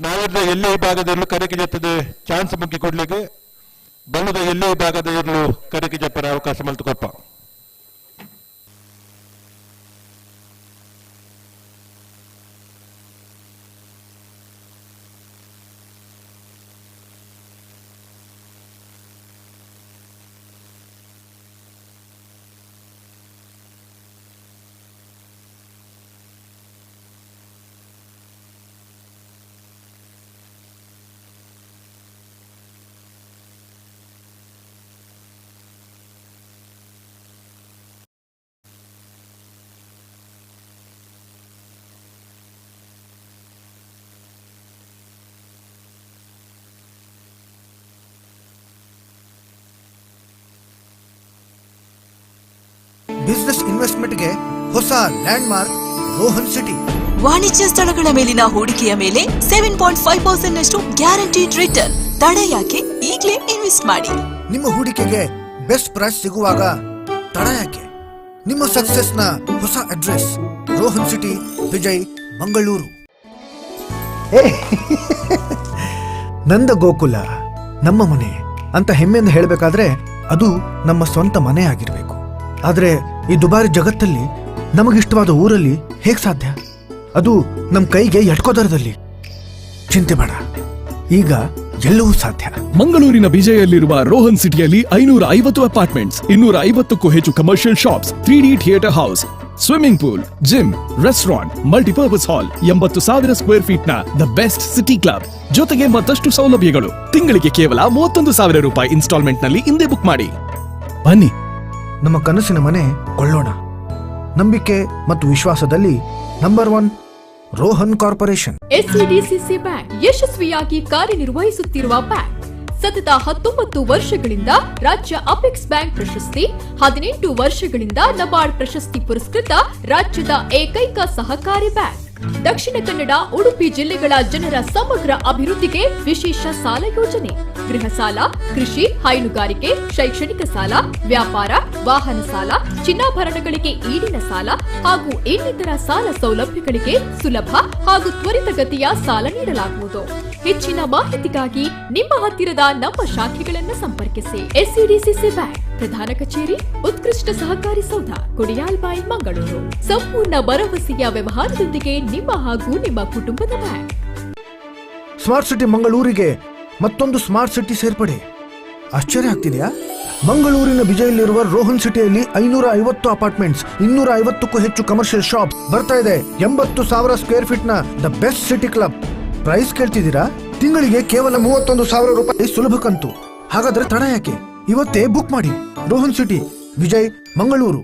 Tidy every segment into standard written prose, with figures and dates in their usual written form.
ನಾವಿರ್ದ ಎಲ್ಲಿ ಭಾಗದ ಇರ್ಲು ಕರೆಗೆ ಜತ್ತದೆ ಚಾನ್ಸ್ ಮುಗ್ಗಿ ಕೊಡ್ಲಿಕ್ಕೆ ಬಲ್ಲದ ಎಲ್ಲಿ ಭಾಗದ ಇರ್ಲು ಕರೆಗೆ ಜಪ್ಪರ ಅವಕಾಶ ಮಲ್ತು ಕೊಪ್ಪ. ಬಿಸ್ನೆಸ್ ಇನ್ವೆಸ್ಟ್ಮೆಂಟ್ಗೆ ಹೊಸ ಲ್ಯಾಂಡ್ ಮಾರ್ಕ್ ರೋಹನ್ ಸಿಟಿ. ವಾಣಿಜ್ಯ ಸ್ಥಳಗಳ ಮೇಲಿನ ಹೂಡಿಕೆಯ ಮೇಲೆ 7.5% ನಷ್ಟು ಗ್ಯಾರಂಟಿಡ್ ರಿಟರ್ನ್. ತಡ ಯಾಕೆ? ಈಗಲೇ ಇನ್ವೆಸ್ಟ್ ಮಾಡಿ. ನಿಮ್ಮ ಹೂಡಿಕೆಗೆ ಬೆಸ್ಟ್ ಪ್ರೈಸ್ ಸಿಗುವಾಗ ತಡ ಯಾಕೆ? ನಿಮ್ಮ ಸಕ್ಸೆಸ್ನ ಹೊಸ ಅಡ್ರೆಸ್ ರೋಹನ್ ಸಿಟಿ, ಬಿಜೈ, ಮಂಗಳೂರು. ನಂದ ಗೋಕುಲ ನಮ್ಮ ಮನೆ ಅಂತ ಹೆಮ್ಮೆಯಿಂದ ಹೇಳಬೇಕಾದ್ರೆ ಅದು ನಮ್ಮ ಸ್ವಂತ ಮನೆ ಆಗಿರಬೇಕು. ಆದರೆ ಈ ದುಬಾರಿ ಜಗತ್ತಲ್ಲಿ ನಮಗಿಷ್ಟವಾದ ಊರಲ್ಲಿ ಹೇಗೆ ಸಾಧ್ಯ? ಅದು ನಮ್ಮ ಕೈಗೆ ಎಟ್ಕೋ ದರದಲ್ಲಿ. ಚಿಂತೆ ಬೇಡ, ಈಗ ಎಲ್ಲವೂ ಸಾಧ್ಯ. ಮಂಗಳೂರಿನ ಬಿಜೈಯಲ್ಲಿರುವ ರೋಹನ್ ಸಿಟಿಯಲ್ಲಿ 550 ಅಪಾರ್ಟ್ಮೆಂಟ್ಸ್, 250ಕ್ಕೂ ಹೆಚ್ಚು commercial shops, 3D theatre house, swimming pool, gym, restaurant, multipurpose hall, 80,000 square feet ನ the best city club ಜೊತೆಗೆ ಮತ್ತಷ್ಟು ಸೌಲಭ್ಯಗಳು. ತಿಂಗಳಿಗೆ ಕೇವಲ ₹31,000 ಇನ್ಸ್ಟಾಲ್ಮೆಂಟ್ ನಲ್ಲಿ. ಇಂದೇ ಬುಕ್ ಮಾಡಿ, ಬನ್ನಿ. ನಮ್ಮ ಕನಸಿನ ಮನೆ ಕೊಳ್ಳೋಣ ನಂಬಿಕೆ ಮತ್ತು ವಿಶ್ವಾಸದಲ್ಲಿ number one Rohan corporation. SCDCC bank ಯಶಸ್ವಿಯಾಗಿ ಕಾರ್ಯನಿರ್ವಹಿಸುತ್ತಿರುವ ಬ್ಯಾಂಕ್. ಸತತ 19 ವರ್ಷಗಳಿಂದ ರಾಜ್ಯ ಅಪೆಕ್ಸ್ ಬ್ಯಾಂಕ್ ಪ್ರಶಸ್ತಿ, 18 ವರ್ಷಗಳಿಂದ ನಬಾರ್ಡ್ ಪ್ರಶಸ್ತಿ ಪುರಸ್ಕೃತ ರಾಜ್ಯದ ಏಕೈಕ ಸಹಕಾರಿ ಬ್ಯಾಂಕ್. ದಕ್ಷಿಣ ಕನ್ನಡ, ಉಡುಪಿ ಜಿಲ್ಲೆಗಳ ಜನರ ಸಮಗ್ರ ಅಭಿವೃದ್ಧಿಗೆ ವಿಶೇಷ ಸಾಲ ಯೋಜನೆ. ಗೃಹ ಸಾಲ, ಕೃಷಿ, ಹೈನುಗಾರಿಕೆ, ಶೈಕ್ಷಣಿಕ ಸಾಲ, ವ್ಯಾಪಾರ, ವಾಹನ ಸಾಲ, ಚಿನ್ನಾಭರಣಗಳಿಗೆ ಈಡಿನ ಸಾಲ ಹಾಗೂ ಇನ್ನಿತರ ಸಾಲ ಸೌಲಭ್ಯಗಳಿಗೆ ಸುಲಭ ಹಾಗೂ ತ್ವರಿತಗತಿಯ ಸಾಲ ನೀಡಲಾಗುವುದು. ಹೆಚ್ಚಿನ ಮಾಹಿತಿಗಾಗಿ ನಿಮ್ಮ ಹತ್ತಿರದ ನಮ್ಮ ಶಾಖೆಗಳನ್ನು ಸಂಪರ್ಕಿಸಿ. ಎಸ್ಸಿಡಿಸಿಸಿ ಬ್ಯಾಂಕ್, ಪ್ರಧಾನ ಕಚೇರಿ, ಉತ್ಕೃಷ್ಟ ಸಹಕಾರಿ ಸೌಧ, ಕೊಡಿಯಾಲ್ಬೈಲ್, ಮಂಗಳೂರು. ಸಂಪೂರ್ಣ ಭರವಸೆಯ ವ್ಯವಹಾರದೊಂದಿಗೆ ನಿಮ್ಮ ಹಾಗೂ ನಿಮ್ಮ ಕುಟುಂಬದ ಬ್ಯಾಂಕ್. ಸ್ಮಾರ್ಟ್ ಸಿಟಿ ಮಂಗಳೂರಿಗೆ ಮತ್ತೊಂದು ಸ್ಮಾರ್ಟ್ ಸಿಟಿ ಸೇರ್ಪಡೆ. ಆಶ್ಚರ್ಯ ಆಗ್ತಿದೆಯಾ? ಮಂಗಳೂರಿನ ಬಿಜೈಯಲ್ಲಿರುವ ರೋಹನ್ ಸಿಟಿಯಲ್ಲಿ 550 ಅಪಾರ್ಟ್ಮೆಂಟ್ಸ್, 250ಕ್ಕೂ ಹೆಚ್ಚು ಕಮರ್ಷಿಯಲ್ ಶಾಪ್ಸ್ ಬರ್ತಾ ಇದೆ. 80,000 ಸ್ಕ್ವೇರ್ ಫೀಟ್ ನ the best city club. Price ಕೇಳ್ತಿದ್ದೀರಾ? ತಿಂಗಳಿಗೆ ಕೇವಲ ₹31,000 ಸುಲಭ ಕಂತು. ಹಾಗಾದ್ರೆ ತಡ ಯಾಕೆ? ಇವತ್ತೇ ಬುಕ್ ಮಾಡಿ. ರೋಹನ್ ಸಿಟಿ, ಬಿಜೈ, ಮಂಗಳೂರು.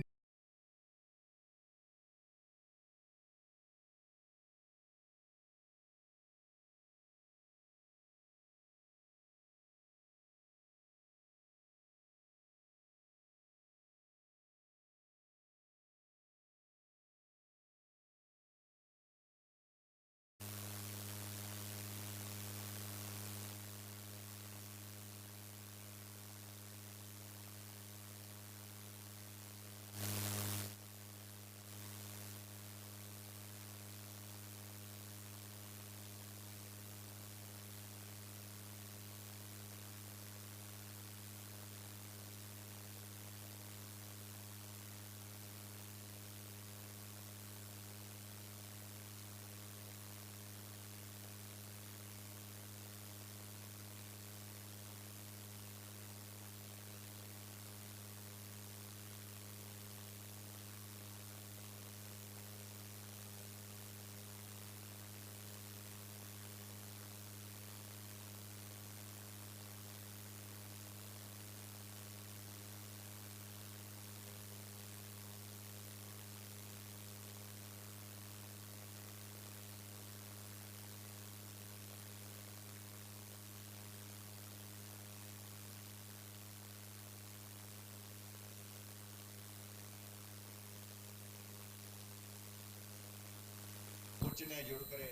ಕುರ್ಚಿನ ಜೋಡುಕರೆ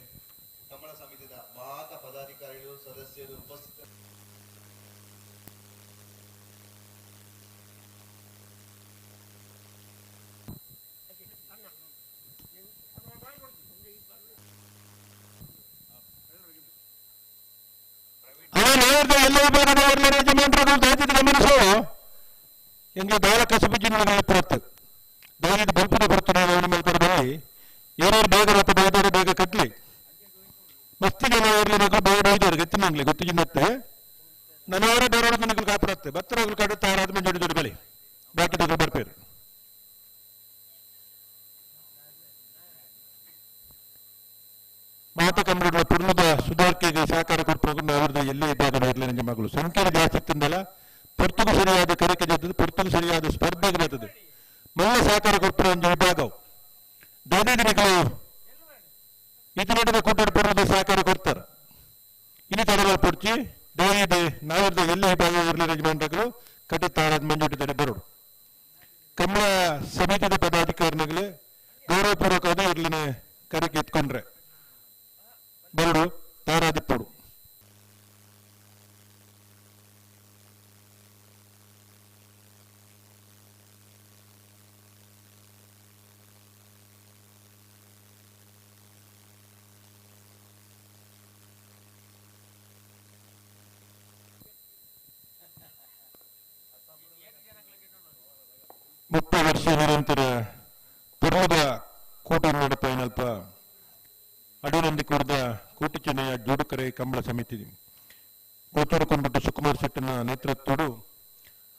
ಕಂಬಳ ಸಮಿತಿದ ಮಾತ ಪದಾಧಿಕಾರಿಗಳು, ಸದಸ್ಯರು ಉಪಸ್ಥಿತ ನಾಯರ್ದ ಎಲ್ಲ ವಿಭಾಗದ ಯಜಮಾನರು ದಯವಿಟ್ಟು ಗಮನಿಸು. ಎಂಗೆ ದಾಳ ಕಸಬುಜ್ಜಿ ಪುರತ್ತು ದಯವಿಟ್ಟು ಬಲ್ಪದ ಬರ್ತದೆ ಮಲ್ಪರ ಬಲ್ಲಿ ಏನಾರು ಬೇಗ ಮತ್ತೆ ಬೇಗ ಬೇಗ ಕಟ್ಲಿ. ಮಸ್ತಿ ಜನ ಇರ್ಲಿ ಮಕ್ಕಳು ಬೇಗ ಬೈದವ್ರು ಗೊತ್ತಿನಂಗ್ಲಿ ಗೊತ್ತಿಜಿನ್ನತ್ತೆ ನನವರ ಬೇರೆ ನನಗೆ ಕಾಪಡತ್ತೆ ಬತ್ತರಗಳು ಕಡು ತಾರಾದ ಮಂಜೋಡಿ ಜೋಡಿ ಬಲಿ ಬಾಕಿ ದೊಡ್ಡ ಬರ್ಪೇರು. ಮಾತ ಕನ್ನಡ ಪೂರ್ಣದ ಸುಧಾರ್ಕೆಗೆ ಸಹಕಾರ ಕೊಡ್ಬೇಕು. ಅವ್ರದ್ದು ಎಲ್ಲೇ ವಿಭಾಗದ ಇರಲಿ ನನ್ನ ಮಗಳು ಸಂಖ್ಯೆ ಜಾಸ್ತಿ ತಿಂದಲ್ಲ ಪೊರ್ತುಗು ಸರಿಯಾದ ಕರೆಕೆ ಜೊತೆ ಪೊರ್ತುಗು ಸರಿಯಾದ ಸ್ಪರ್ಧೆಗೆ ಬರ್ತದೆ ಮಲ್ಲ ಸಹಕಾರ ಕೊಡ್ತಾರೆ ಒಂದು ವಿಭಾಗ ದಾದಿದಿನಗಳು ಇದು ಕೂಟದ ಪೂರ್ಣದ ಸಹಕಾರ ಕೊಡ್ತಾರೆ. ಇನ್ನು ತಡವಲ್ ಪೊಡ್ಚಿ ದೇವಿದೆ ನಾವಿರ್ದ ಎಲ್ಲ ವಿಭಾಗ ಇರಲಿ ಯಜಮಾನ್ರಗಳು ಕಟ್ಟಿತ್ತಾರ ಮಂಜೂಟಿದ್ದಾರೆ ಬರೋಡು. ಕಮಲ ಸಮಿತಿದ ಪದಾಧಿಕಾರಿಗಳಿಗೆ ಗೌರವಪೂರ್ವಕವಾದ ಇರ್ಲಿನ ಕರೆಗೆ ಎತ್ಕೊಂಡ್ರೆ ಬರಡು ತಾರಾದಿಪ್ಪಡು. 30 ವರ್ಷ ನಿರಂತರ ಪೂರ್ವದ ಕೂಟ ನಡಪ ಅಡಿನಂದಿ ಕೂರ್ದ ಕೂಟಿಚೆನೆಯ ಜೋಡುಕರೆ ಕಂಬಳ ಸಮಿತಿ ಕೋಚೂರು ಸುಕುಮಾರ್ ಶೆಟ್ಟನ ನೇತೃತ್ವಡು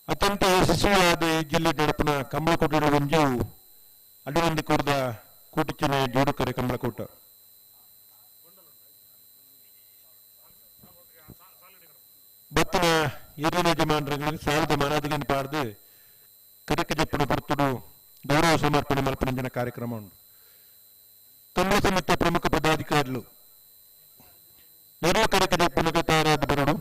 ಅತ್ಯಂತ ಯಶಸ್ವಿಯಾದ ಈ ಜಿಲ್ಲೆ ನಡಪನ ಕಂಬಳಕೋಟೆ ಒಂಜು ಅಡಿನಂದಿ ಕೂರ್ದ ಕೂಟಿಚೆನೆಯ ಜೋಡುಕರೆ ಕಂಬಳಕೋಟ. ಬತ್ತಿನ ಏರಿನ ಯಜಮಾನರಿಗೆ ಸಾಲದ ಮನಾದಿಗೆ ಪಾಡ್ದು ಕಡಕ ಜಪ್ಪನ ಪುರ್ತುಡು ಗೌರವ ಸಮರ್ಪಣೆ ಮಲ್ಪನಂಜನ ಕಾರ್ಯಕ್ರಮ ಉಂಟು. ಕಂಬಳ ಸಮಿತಿಯ ಪ್ರಮುಖ ಪದಾಧಿಕಾರಿಗಳು ನೆರವು ಕಡಕ ಜಪ್ಪನಗೆ ತಯಾರಾದ ಬರಡು.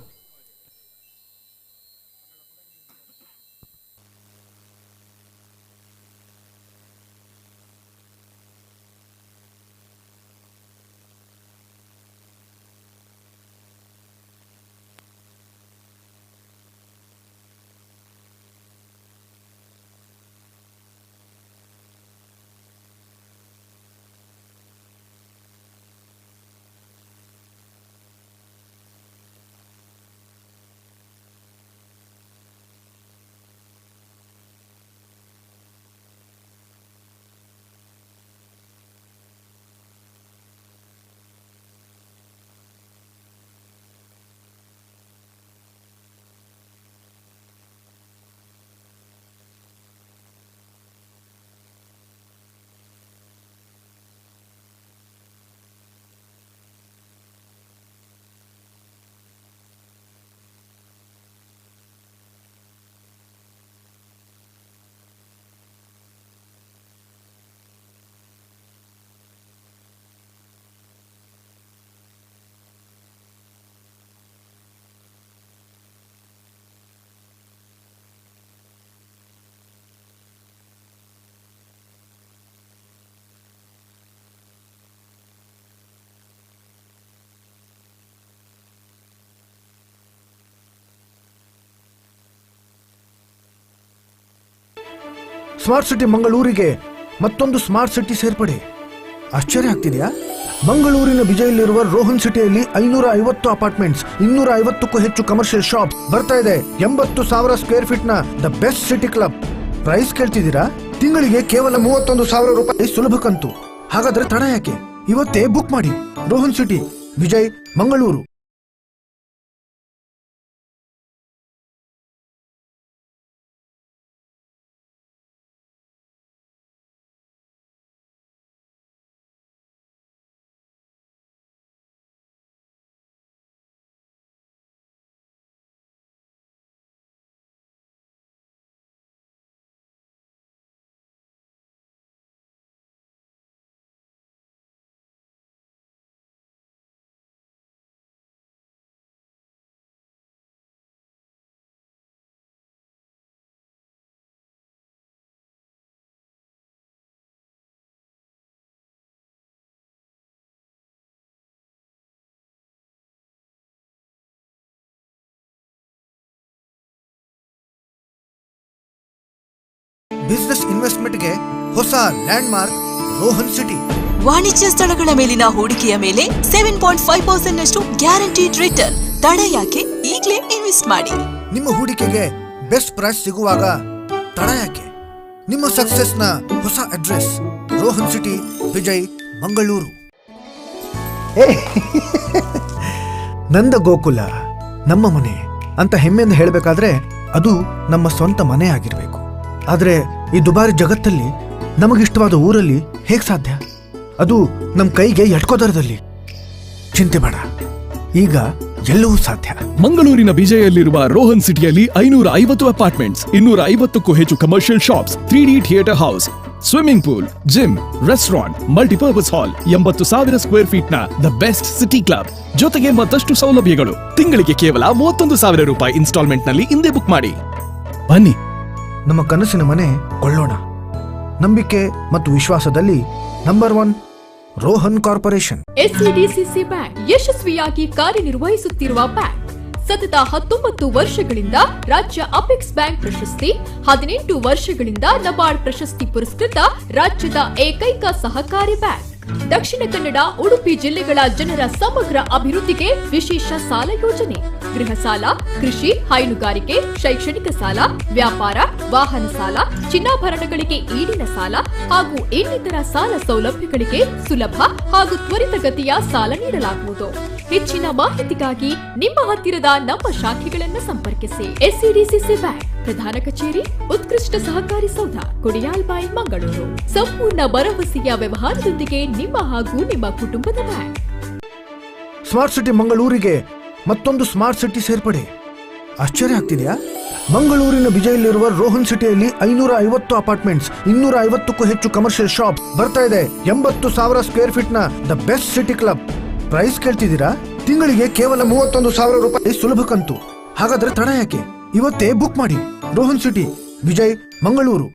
ಸ್ಮಾರ್ಟ್ ಸಿಟಿ ಮಂಗಳೂರಿಗೆ ಮತ್ತೊಂದು ಸ್ಮಾರ್ಟ್ ಸಿಟಿ ಸೇರ್ಪಡೆ. ಆಶ್ಚರ್ಯ ಆಗ್ತಿದೆಯಾ? ಮಂಗಳೂರಿನ ಬಿಜೈಯಲ್ಲಿರುವ ರೋಹನ್ ಸಿಟಿಯಲ್ಲಿ 550 ಅಪಾರ್ಟ್ಮೆಂಟ್ಸ್, 250ಕ್ಕೂ ಹೆಚ್ಚು ಕಮರ್ಷಿಯಲ್ ಶಾಪ್ಸ್ ಬರ್ತಾ ಇದೆ. 80,000 ಸ್ಕ್ವೇರ್ ಫೀಟ್ ನ the best city club. Price ಕೇಳ್ತಿದ್ದೀರಾ? ತಿಂಗಳಿಗೆ ಕೇವಲ 31,000 ರೂಪಾಯಿ ಸುಲಭ ಕಂತು. ಹಾಗಾದ್ರೆ ತಡ ಯಾಕೆ? ಇವತ್ತೇ ಬುಕ್ ಮಾಡಿ. ರೋಹನ್ ಸಿಟಿ, ವಿಜಯ್, ಮಂಗಳೂರು. ಬಿಸ್ನೆಸ್ ಇನ್ವೆಸ್ಟ್ಮೆಂಟ್ಗೆ ಹೊಸ ಲ್ಯಾಂಡ್ಮಾರ್ಕ್ ರೋಹನ್ ಸಿಟಿ. ವಾಣಿಜ್ಯ ಸ್ಥಳಗಳ ಮೇಲಿನ ಹೂಡಿಕೆಯ ಮೇಲೆ 7.5% ನಷ್ಟು ಗ್ಯಾರಂಟಿಡ್ ರಿಟರ್ನ್. ತಡ ಯಾಕೆ? ಈಗಲೇ ಇನ್ವೆಸ್ಟ್ ಮಾಡಿ. ನಿಮ್ಮ ಹೂಡಿಕೆಗೆ ಬೆಸ್ಟ್ ಪ್ರೈಸ್ ಸಿಗುವಾಗ ತಡ ಯಾಕೆ? ನಿಮ್ಮ ಸಕ್ಸಸ್ನ ಹೊಸ ಅಡ್ರೆಸ್ ರೋಹನ್ ಸಿಟಿ, ವಿಜಯ್, ಮಂಗಳೂರು. ನಂದ ಗೋಕುಲ ನಮ್ಮ ಮನೆ ಅಂತ ಹೆಮ್ಮೆಯಿಂದ ಹೇಳಬೇಕಾದ್ರೆ ಅದು ನಮ್ಮ ಸ್ವಂತ ಮನೆ ಆಗಿರಬೇಕು. ಆದರೆ ಈ ದುಬಾರಿ ಜಗತ್ತಲ್ಲಿ ನಮಗಿಷ್ಟವಾದ ಊರಲ್ಲಿ ಹೇಗೆ ಸಾಧ್ಯ? ಅದು ನಮ್ಮ ಕೈಗೆ ಎಟ್ಕೋ ದರದಲ್ಲಿ. ಚಿಂತೆ ಬೇಡ, ಈಗ ಎಲ್ಲವೂ ಸಾಧ್ಯ. ಮಂಗಳೂರಿನ ಬಿಜೈಯಲ್ಲಿರುವ ರೋಹನ್ ಸಿಟಿಯಲ್ಲಿ 550 ಅಪಾರ್ಟ್ಮೆಂಟ್ಸ್, 250ಕ್ಕೂ ಹೆಚ್ಚು commercial shops, 3D theatre house, swimming pool, gym, restaurant, multipurpose hall, 80,000 square feet ನ the best city club ಜೊತೆಗೆ ಮತ್ತಷ್ಟು ಸೌಲಭ್ಯಗಳು. ತಿಂಗಳಿಗೆ ಕೇವಲ ₹31,000 ಇನ್ಸ್ಟಾಲ್ಮೆಂಟ್ ನಲ್ಲಿ. ಇಂದೇ ಬುಕ್ ಮಾಡಿ. ಬನ್ನಿ. ನಮ್ಮ ಕನಸಿನ ಮನೆ ಕೊಳ್ಳೋಣ ನಂಬಿಕೆ ಮತ್ತು ವಿಶ್ವಾಸದಲ್ಲಿ number 1 Rohan corporation. SCDCC bank ಯಶಸ್ವಿಯಾಗಿ ಕಾರ್ಯನಿರ್ವಹಿಸುತ್ತಿರುವ ಬ್ಯಾಂಕ್. ಸತತ 19 ವರ್ಷಗಳಿಂದ ರಾಜ್ಯ ಅಪೆಕ್ಸ್ ಬ್ಯಾಂಕ್ ಪ್ರಶಸ್ತಿ, 18 ವರ್ಷಗಳಿಂದ ನಬಾರ್ಡ್ ಪ್ರಶಸ್ತಿ ಪುರಸ್ಕೃತ ರಾಜ್ಯದ ಏಕೈಕ ಸಹಕಾರಿ ಬ್ಯಾಂಕ್. ದಕ್ಷಿಣ ಕನ್ನಡ, ಉಡುಪಿ ಜಿಲ್ಲೆಗಳ ಜನರ ಸಮಗ್ರ ಅಭಿವೃದ್ಧಿಗೆ ವಿಶೇಷ ಸಾಲ ಯೋಜನೆ. ಗೃಹ ಸಾಲ, ಕೃಷಿ, ಹೈನುಗಾರಿಕೆ, ಶೈಕ್ಷಣಿಕ ಸಾಲ, ವ್ಯಾಪಾರ, ವಾಹನ ಸಾಲ, ಚಿನ್ನಾಭರಣಗಳಿಗೆ ಈಡಿನ ಸಾಲ ಹಾಗೂ ಇನ್ನಿತರ ಸಾಲ ಸೌಲಭ್ಯಗಳಿಗೆ ಸುಲಭ ಹಾಗೂ ತ್ವರಿತಗತಿಯ ಸಾಲ ನೀಡಲಾಗುವುದು. ಹೆಚ್ಚಿನ ಮಾಹಿತಿಗಾಗಿ ನಿಮ್ಮ ಹತ್ತಿರದ ನಮ್ಮ ಶಾಖೆಗಳನ್ನು ಸಂಪರ್ಕಿಸಿ. ಎಸ್ಸಿಡಿಸಿಸಿ ಬ್ಯಾಂಕ್, ಪ್ರಧಾನ ಕಚೇರಿ, ಉತ್ಕೃಷ್ಟ ಸಹಕಾರಿ ಸೌಧ, ಕೊಡಿಯಾಲ್ಬೈಲ್, ಮಂಗಳೂರು. ಸಂಪೂರ್ಣ ಭರವಸೆಯ ವ್ಯವಹಾರದೊಂದಿಗೆ ನಿಮ್ಮ ಹಾಗೂ ನಿಮ್ಮ ಕುಟುಂಬದ ಬ್ಯಾಂಕ್. ಸ್ಮಾರ್ಟ್ ಸಿಟಿ ಮಂಗಳೂರಿಗೆ ಮತ್ತೊಂದು ಸ್ಮಾರ್ಟ್ ಸಿಟಿ ಸೇರ್ಪಡೆ. ಆಶ್ಚರ್ಯ ಆಗ್ತಿದೆಯಾ? ಮಂಗಳೂರಿನ ಬಿಜೈಯಲ್ಲಿರುವ ರೋಹನ್ ಸಿಟಿಯಲ್ಲಿ 550 ಅಪಾರ್ಟ್ಮೆಂಟ್ಸ್, 250ಕ್ಕೂ ಹೆಚ್ಚು ಕಮರ್ಷಿಯಲ್ ಶಾಪ್ ಬರ್ತಾ ಇದೆ. 80,000 ಸ್ಕ್ವೇರ್ ಫೀಟ್ ನ the best city club. Price ಕೇಳ್ತಿದ್ದೀರಾ? ತಿಂಗಳಿಗೆ ಕೇವಲ ₹31,000 ಸುಲಭ ಕಂತು. ಹಾಗಾದ್ರೆ ತಡ ಯಾಕೆ? ಇವತ್ತೇ ಬುಕ್ ಮಾಡಿ. ರೋಹನ್ ಸಿಟಿ, ವಿಜಯ್, ಮಂಗಳೂರು.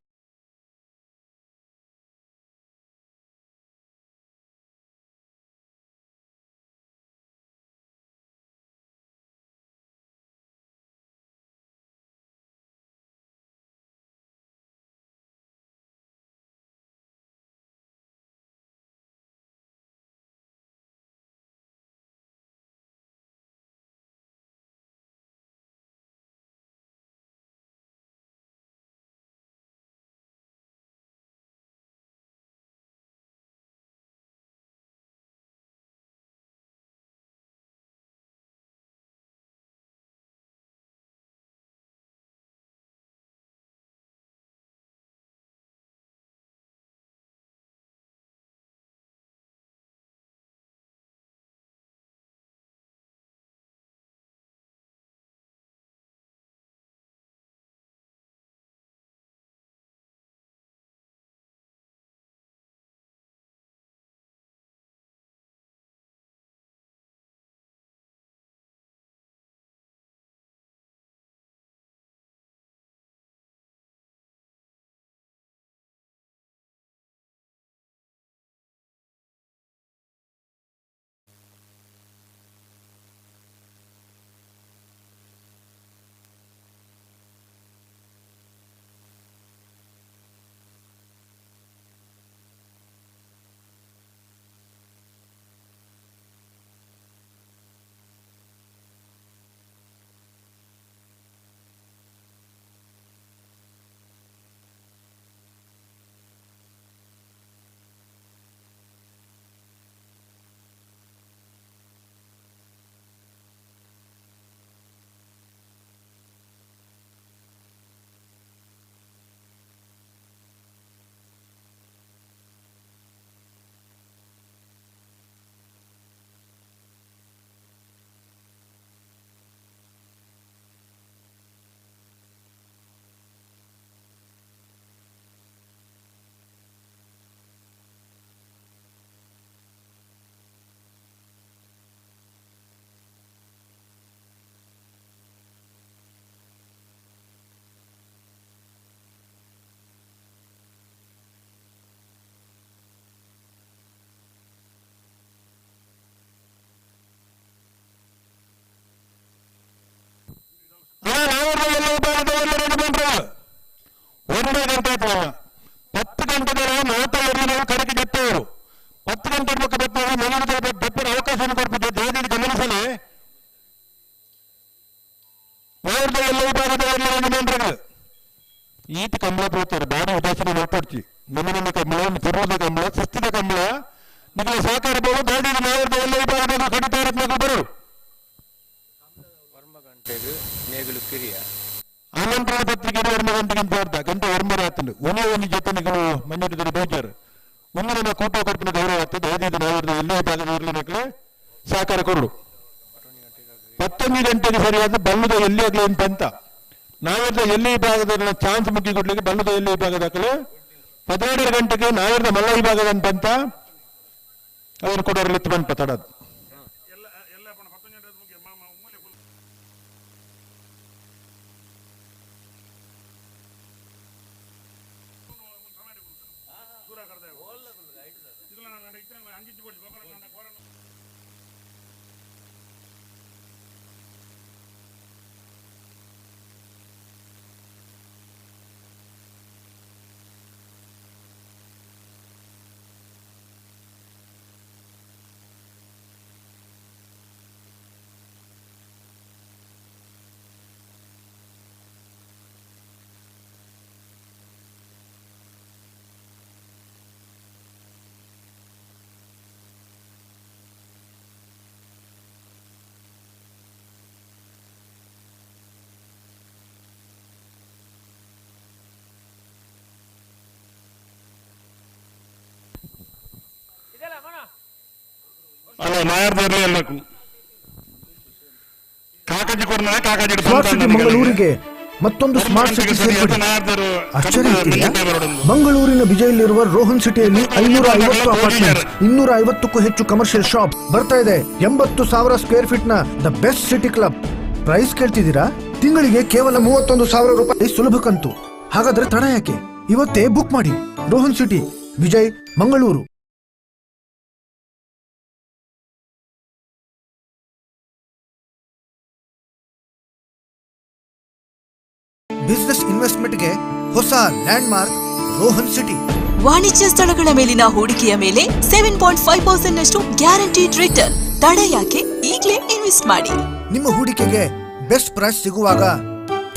ನಾಯರ್ದ ಎಲ್ಲ ವಿಭಾಗದ ಯಜಮಾನ್ರುಗಳು ಈತ ಕಂಬಳ ಪೋತಾರೆ ಬಾರಿ ಉದಾಸೀನ ಮಲ್ಪಡ್ಚಿ. ನಮ್ಮ ನಮ್ಮ ಕಂಬಳ, ತಿರುವುದ ಕಂಬಳ, ಶಿಸ್ತಿನ ಕಂಬಳ, ನಿಮಗೆ ಸಹಕಾರ ಬೇಡ. ದಾಡಿನ ನಾಯರ್ದ ಎಲ್ಲ ವಿಭಾಗದ ಕಡಿತಾರತ್ನಗಳು ಬರು. 9 ಗಂಟೆಗೆ ನೇಗಿಲು ಕಿರಿಯ. ಆಮಂತ್ರಣ ಪತ್ರಿಕೆ 9 ಗಂಟೆಗೆ ಅರ್ಧ ಗಂಟೆ ಒರ್ಮರ ಆತಂಡು ಒಂದೇ ಒಂದು ಜೊತೆ ಮಣ್ಣಿಡಿದರೆ ಬೇಜಾರು. ಒಂದು ನಮ್ಮ ಕೂಟ ಕೊಡ್ಪಿನ ಗೌರವ ಆಗ್ತದೆ. ಓದಿದ ನಾಯರ್ದ ಎಲ್ಲ ವಿಭಾಗದ ಇರಲಿ ಮಕ್ಕಳೇ ಸಹಕಾರ ಕೊರಡು. 11 ಗಂಟೆಗೆ ಸರಿಯಾದ ಬಲ್ಲದ ಎಲ್ಲಿ ಆಗಲಿ ಅಂತ ಅಂತ ನಾಯರ್ದ ಎಲ್ಲಿ ವಿಭಾಗದ ಚಾನ್ಸ್ ಮುಗ್ಗಿ ಕೊಡ್ಲಿಕ್ಕೆ ಬಲ್ಲದ ಎಲ್ಲಿ ವಿಭಾಗದ ಹಾಕಲು. 12 ಗಂಟೆಗೆ ನಾಯರ್ದ ಮಲ್ಲ ವಿಭಾಗದ ಅಂತ ಅವರು ಕೊಡೋರು ಬಂತ ತಡದು. ಅಲ್ಲ, ನಾಯರ್ದರ್ಲಿ ಎಲ್ಲಕ್ಕೂ ಕಾಕಾಜಿ ಕೊಡ್ನ ಕಾಕಾಜಿ. ಸ್ಮಾರ್ಟ್ ಸಿಟಿ ಮಂಗಳೂರಿಗೆ ಮತ್ತೊಂದು ಸ್ಮಾರ್ಟ್ ಸಿಟಿ ಸೇರ್ಪಡೆ. ಆಶ್ಚರ್ಯ ಆಗ್ತಿದೆಯಾ? ಮಂಗಳೂರಿನ ಬಿಜೈಲಿರುವ ರೋಹನ್ ಸಿಟಿಯಲ್ಲಿ 550 ಅಪಾರ್ಟ್ಮೆಂಟ್ಸ್, 250ಕ್ಕೂ ಹೆಚ್ಚು ಕಮರ್ಷಿಯಲ್ ಶಾಪ್ ಬರ್ತಾ ಇದೆ. 80,000 ಸ್ಕ್ವೇರ್ ಫೀಟ್ ನ the best city club. Price ಕೇಳ್ತಿದ್ದೀರಾ? ತಿಂಗಳಿಗೆ ಕೇವಲ ₹31,000 ಸುಲಭ ಕಂತು. ಹಾಗಾದ್ರೆ ತಡ ಯಾಕೆ? ಇವತ್ತೇ ಬುಕ್ ಮಾಡಿ. ರೋಹನ್ ಸಿಟಿ, ವಿಜಯ್, ಮಂಗಳೂರು. ಬಿಸ್ನೆಸ್ ಇನ್ವೆಸ್ಟ್ಮೆಂಟ್ಗೆ ಹೊಸ ಲ್ಯಾಂಡ್ ಮಾರ್ಕ್ ರೋಹನ್ ಸಿಟಿ. ವಾಣಿಜ್ಯ ಸ್ಥಳಗಳ ಮೇಲಿನ ಹೂಡಿಕೆಯ ಮೇಲೆ 7.5% ನಷ್ಟು ಗ್ಯಾರಂಟಿಡ್ ರಿಟರ್ನ್. ತಡ ಯಾಕೆ? ಈಗಲೇ ಇನ್ವೆಸ್ಟ್ ಮಾಡಿ. ನಿಮ್ಮ ಹೂಡಿಕೆಗೆ ಬೆಸ್ಟ್ ಪ್ರೈಸ್ ಸಿಗುವಾಗ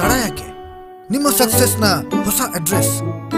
ತಡ ಯಾಕೆ? ನಿಮ್ಮ ಸಕ್ಸೆಸ್ನ ಹೊಸ address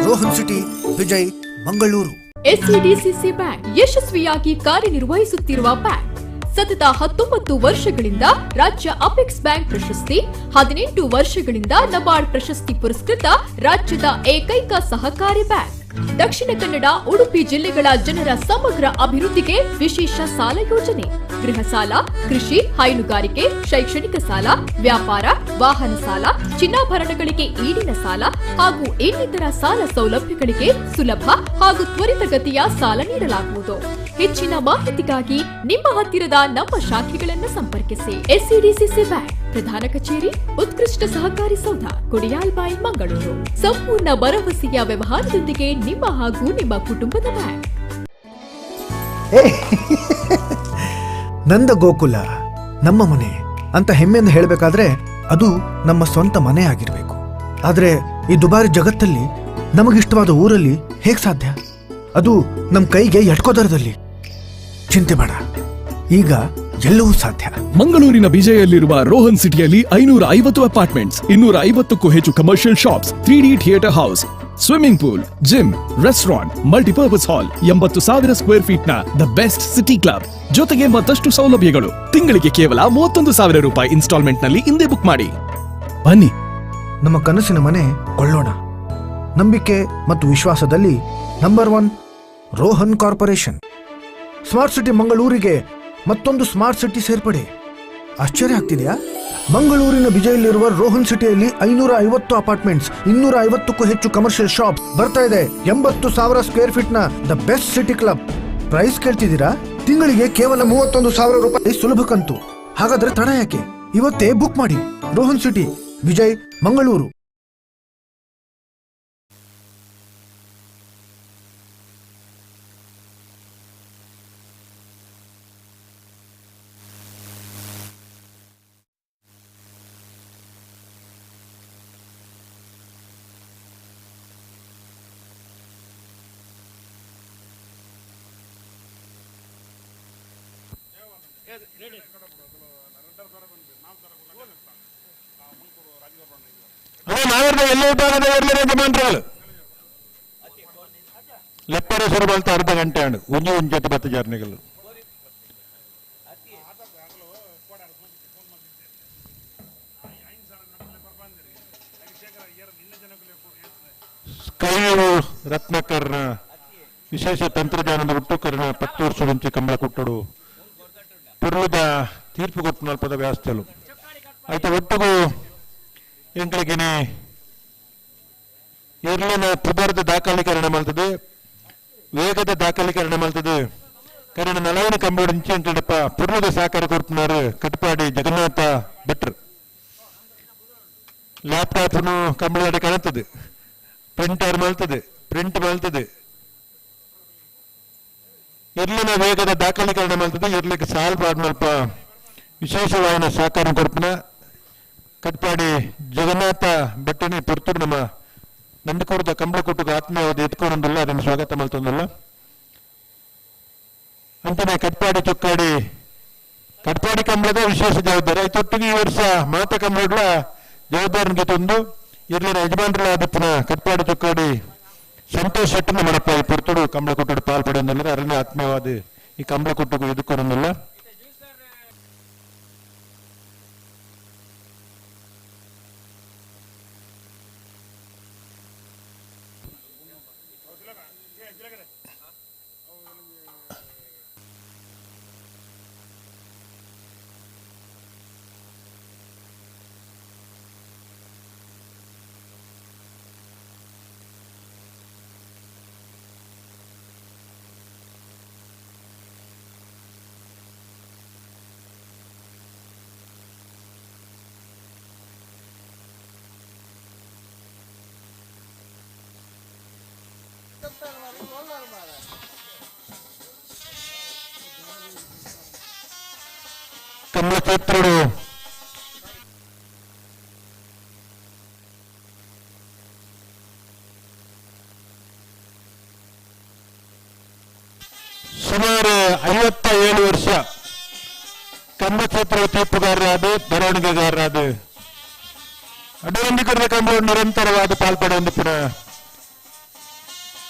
Rohan city, Vijay, Mangaluru. SCDCC bank ಯಶಸ್ವಿಯಾಗಿ ಕಾರ್ಯನಿರ್ವಹಿಸುತ್ತಿರುವ ಬ್ಯಾಂಕ್. ಸತತ 19 ವರ್ಷಗಳಿಂದ ರಾಜ್ಯ ಅಪೆಕ್ಸ್ ಬ್ಯಾಂಕ್ ಪ್ರಶಸ್ತಿ, 18 ವರ್ಷಗಳಿಂದ ನಬಾರ್ಡ್ ಪ್ರಶಸ್ತಿ ಪುರಸ್ಕೃತ ರಾಜ್ಯದ ಏಕೈಕ ಸಹಕಾರಿ ಬ್ಯಾಂಕ್. ದಕ್ಷಿಣ ಕನ್ನಡ, ಉಡುಪಿ ಜಿಲ್ಲೆಗಳ ಜನರ ಸಮಗ್ರ ಅಭಿವೃದ್ಧಿಗೆ ವಿಶೇಷ ಸಾಲ ಯೋಜನೆ. ಗೃಹ ಸಾಲ, ಕೃಷಿ, ಹೈನುಗಾರಿಕೆ, ಶೈಕ್ಷಣಿಕ ಸಾಲ, ವ್ಯಾಪಾರ, ವಾಹನ ಸಾಲ, ಚಿನ್ನಾಭರಣಗಳಿಗೆ ಈಡಿನ ಸಾಲ ಹಾಗೂ ಇನ್ನಿತರ ಸಾಲ ಸೌಲಭ್ಯಗಳಿಗೆ ಸುಲಭ ಹಾಗೂ ತ್ವರಿತಗತಿಯ ಸಾಲ ನೀಡಲಾಗುವುದು. ಹೆಚ್ಚಿನ ಮಾಹಿತಿಗಾಗಿ ನಿಮ್ಮ ಹತ್ತಿರದ ನಮ್ಮ ಶಾಖೆಗಳನ್ನು ಸಂಪರ್ಕಿಸಿ. ಎಸ್ಸಿಡಿಸಿಸಿ ಬ್ಯಾಂಕ್, ಪ್ರಧಾನ ಕಚೇರಿ, ಉತ್ಕೃಷ್ಟ ಸಹಕಾರಿ ಸೌಧ, ಕೊಡಿಯಾಲ್ಬೈಲ್, ಮಂಗಳೂರು. ಸಂಪೂರ್ಣ ಭರವಸೆಯ ವ್ಯವಹಾರದೊಂದಿಗೆ ನಿಮ್ಮ ಹಾಗೂ ನಿಮ್ಮ ಕುಟುಂಬದ ಬ್ಯಾಂಕ್. ನಂದ ಗೋಕುಲ ನಮ್ಮ ಮನೆ ಅಂತ ಹೆಮ್ಮೆಯಿಂದ ಹೇಳಬೇಕಾದ್ರೆ ಅದು ನಮ್ಮ ಸ್ವಂತ ಮನೆ ಆಗಿರಬೇಕು. ಆದರೆ ಈ ದುಬಾರಿ ಜಗತ್ತಲ್ಲಿ ನಮಗಿಷ್ಟವಾದ ಊರಲ್ಲಿ ಹೇಗೆ ಸಾಧ್ಯ? ಅದು ನಮ್ಮ ಕೈಗೆ ಎಟ್ಕೋ ದರದಲ್ಲಿ. ಚಿಂತೆ ಬೇಡ, ಈಗ ಎಲ್ಲವೂ ಸಾಧ್ಯ. ಮಂಗಳೂರಿನ ಬಿಜೈಯಲ್ಲಿರುವ ರೋಹನ್ ಸಿಟಿಯಲ್ಲಿ 550 ಅಪಾರ್ಟ್ಮೆಂಟ್ಸ್, 250ಕ್ಕೂ ಹೆಚ್ಚು commercial shops, 3D theatre house, swimming pool, gym, restaurant, multipurpose hall, 80,000 square feet ನ the best city club ಜೊತೆಗೆ ಮತ್ತಷ್ಟು ಸೌಲಭ್ಯಗಳು. ತಿಂಗಳಿಗೆ ಕೇವಲ ₹31,000 ಇನ್ಸ್ಟಾಲ್ಮೆಂಟ್ ನಲ್ಲಿ. ಇಂದೇ ಬುಕ್ ಮಾಡಿ. ಬನ್ನಿ. ನಮ್ಮ ಕನಸಿನ ಮನೆ ಕೊಳ್ಳೋಣ ನಂಬಿಕೆ ಮತ್ತು ವಿಶ್ವಾಸದಲ್ಲಿ number 1 Rohan corporation. Smart city ಮಂಗಳೂರಿಗೆ ಮತ್ತೊಂದು ಸ್ಮಾರ್ಟ್ ಸಿಟಿ ಸೇರ್ಪಡೆ. ಆಶ್ಚರ್ಯ ಆಗ್ತಿದೆಯಾ? ಮಂಗಳೂರಿನ ಬಿಜೈಲಿರುವ ರೋಹನ್ ಸಿಟಿಯಲ್ಲಿ 550 ಅಪಾರ್ಟ್ಮೆಂಟ್ಸ್, 250ಕ್ಕೂ ಹೆಚ್ಚು ಕಮರ್ಷಿಯಲ್ ಶಾಪ್ ಬರ್ತಾ ಇದೆ. 80,000 ಸ್ಕ್ವೇರ್ ಫೀಟ್ ನ the best city club. Price ಕೇಳ್ತಿದ್ದೀರಾ? ತಿಂಗಳಿಗೆ ಕೇವಲ ₹31,000 ಸುಲಭ ಕಂತು. ಹಾಗಾದ್ರೆ ತಡ ಯಾಕೆ? ಇವತ್ತೇ ಬುಕ್ ಮಾಡಿ. ರೋಹನ್ ಸಿಟಿ, ವಿಜಯ್, ಮಂಗಳೂರು. ನಾವೀರ್ನ ಎಲ್ಲ ವಿಭಾಗದ ಎರ್ಲರ ಯಜಮಾನ್ರುಗಳು ಲೆಪ್ಪರ ಶುರು ಬಲ್ತ ಅರ್ಧ ಗಂಟೆ ಹಣ್ಣು ಒಂಜಿ ಒಂಜಿ ಜೊತೆ ಬತ್ತ ಜಾರ್ನಿಗಳು ಕೈಯೂರು ರತ್ನಾಕರ್ನ ವಿಶೇಷ ತಂತ್ರಜ್ಞಾನದ ಹುಟ್ಟುಕರಣ 10 ವರ್ಷ ಮುಂಚೆ ಕಂಬಳ ಕೊಟ್ಟಡು ಪುರ್ಲದ ತೀರ್ಪು ಕೊಟ್ಟು ನಲ್ಪದ ವ್ಯಾಸ್ಥಲು ಆಯ್ತು ಒಟ್ಟಿಗೂ ಎಂಕಳಿಗೆನೆ ಇರ್ಲಿನ ಪುದರ್ದ ದಾಖಲೀಕರಣ ಮಾಡ್ತದೆ ವೇಗದ ದಾಖಲೀಕರಣ ಮಾಡ್ತದೆ ಕರಣ ನಲವನ ಕಂಬಳ ಇಂಚೆ ಎಂಕಳಪ್ಪ ಪುರ್ಲದ ಸಹಕಾರ ಕೊಡ್ತಿನಾರು ಕಟ್ಪಾಡಿ ಜಗನ್ನಾಥ ಭಟ್ರು ಲ್ಯಾಪ್ಟಾಪ್ನು ಕಂಬಳ ಕಾಣುತ್ತದೆ ಪ್ರಿಂಟರ್ ಮಾಡ್ತದೆ ಪ್ರಿಂಟ್ ಮಾಡ್ತದೆ ಇರ್ಲಿನ ವೇಗದ ದಾಖಲೀಕರಣ ಮಾಡ್ತದೆ ಇರ್ಲಿಕ್ಕೆ ಸಾಲ್ವ್ ಆದ್ಮಲ್ಪ ವಿಶೇಷವಾದ ಸಹಕಾರ ಕೊಡ್ಪನ ಕಟ್ಪಾಡಿ ಜಗನ್ನಾಥ ಭಟ್ಟನಿ ಪುರ್ತೂರು ನಮ್ಮ ನಂದಿಕೋರದ ಕಂಬಳಕೊಟ್ಟುಗ ಆತ್ಮೀಯವಾದ ಎತ್ಕೊಂಡಲ್ಲ ಅದನ್ನು ಸ್ವಾಗತ ಮಾಡ್ತಂದಲ್ಲ ಅಂತಾನೆ ಕಟ್ಪಾಡಿ ಚೊಕ್ಕಾಡಿ ಕಟ್ಪಾಡಿ ಕಂಬಳದ ವಿಶೇಷ ಜವಾಬ್ದಾರಿ ಆಯ್ತೊಟ್ಟಿಗೆ ಈ ವರ್ಷ ಮಾತ ಕಂಬಳ ಜವಾಬ್ದಾರಿಗೆ ತಂದು ಇರ್ಲಿನ ಯಜಮಾನರ ಆದಿಪ್ಪನ ಕಟ್ಪಾಡಿ ಚೊಕ್ಕಾಡಿ ಸಂತೋಷ್ ಶೆಟ್ಟನ ಮಾಡಪ್ಪ ಈ ಪುರ್ತುಡು ಕಂಬಳ ಕೊಟ್ಟುಡು ಪಾಲ್ ಪಡೆಯೊಂದಲ್ಲ ಅರಣ್ಯ ಆತ್ಮೀಯವಾದ ಈ ಕಂಬಳ ಕೊಟ್ಟುಗು ಎದುಕೊಂಡಲ್ಲ ಕಮಲ ಕ್ಷೇತ್ರಡು ಸುಮಾರು 57 ವರ್ಷ ಕಮಲ ಕ್ಷೇತ್ರದ ತೀರ್ಪುಗಾರರಾದ ಬರವಣಿಗೆಗಾರರಾದ ಅಡವಂದಿಕರ ಕಂಬಳ ನಿರಂತರವಾದ ಪಾಲ್ಪಡೆಯನ್ನು ಪುನಃ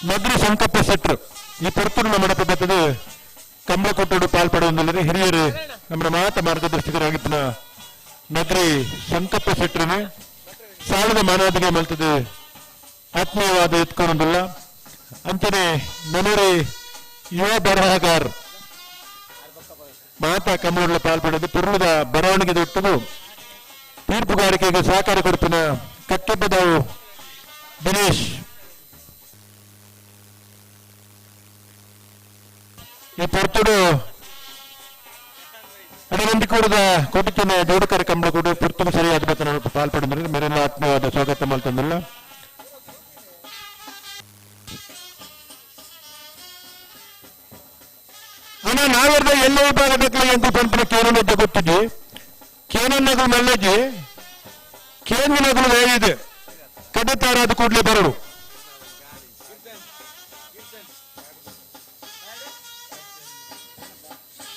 ನಗರಿ ಸಂಕಪ್ಪ ಶೆಟ್ರು ಈ ಪೊರ್ತುನ ಮಡಪ ಬರ್ತದೆ ಕಂಬಳ ಕೊಟ್ಟೋಡು ಪಾಲ್ಪಡುವುದಿಲ್ಲದೆ ಹಿರಿಯರು ನಮ್ಮ ಮಾತ ಮಾರ್ಗದರ್ಶಕರಾಗಿ ಪುನಃ ನಗರಿ ಸಂಕಪ್ಪ ಶೆಟ್ರನೆ ಸಾಲದ ಮಾನವತೆಗೆ ಮಲ್ತದೆ ಆತ್ಮೀಯವಾದ ಎತ್ಕೊಂಡಲ್ಲ ಅಂತಾನೆ ನನರಿ ಯುವ ಬರಹಗಾರ್ ಮಾತಾ ಕಂಬಳ ಪಾಲ್ಪಡೆದು ಪುರ್ಣದ ಬರವಣಿಗೆ ದೊಟ್ಟದು ತೀರ್ಪುಗಾರಿಕೆಗೆ ಸಹಕಾರ ಕೊಡ್ತಿನ ಕಟ್ಟೆಬ್ಬದವು ದಿನೇಶ್ ಈ ಪೊರ್ತುಡು ಅಡವಂದಿಕೂಡದ ಕೊಟ್ಟಿನ ಜೋಡುಕರ ಕಂಬಳ ಕೂಡ ಪೊರ್ತುಡು ಸರಿಯಾದ ಬತ್ತನ ಪಾಲ್ಪಡೆದ್ರೆ ಮೇರೆಲ್ಲ ಆತ್ಮೀಯವಾದ ಸ್ವಾಗತ ಮಾಡ್ತಂದಿಲ್ಲ ಅಣ್ಣ ನಾವೆಲ್ಲ ಎಲ್ಲ ವಿಭಾಗದ ಅಂತ ಪಂಪನ ಕೇನನ್ನ ಗೊತ್ತಿದ್ವಿ ಕೇನನ್ನಗಳು ಮಲ್ಲಜಿ ಕೇಂದ್ರಗಳು ಇದೆ ಕಡತಾರಾದ ಕೂಡಲೇ ಬರಡು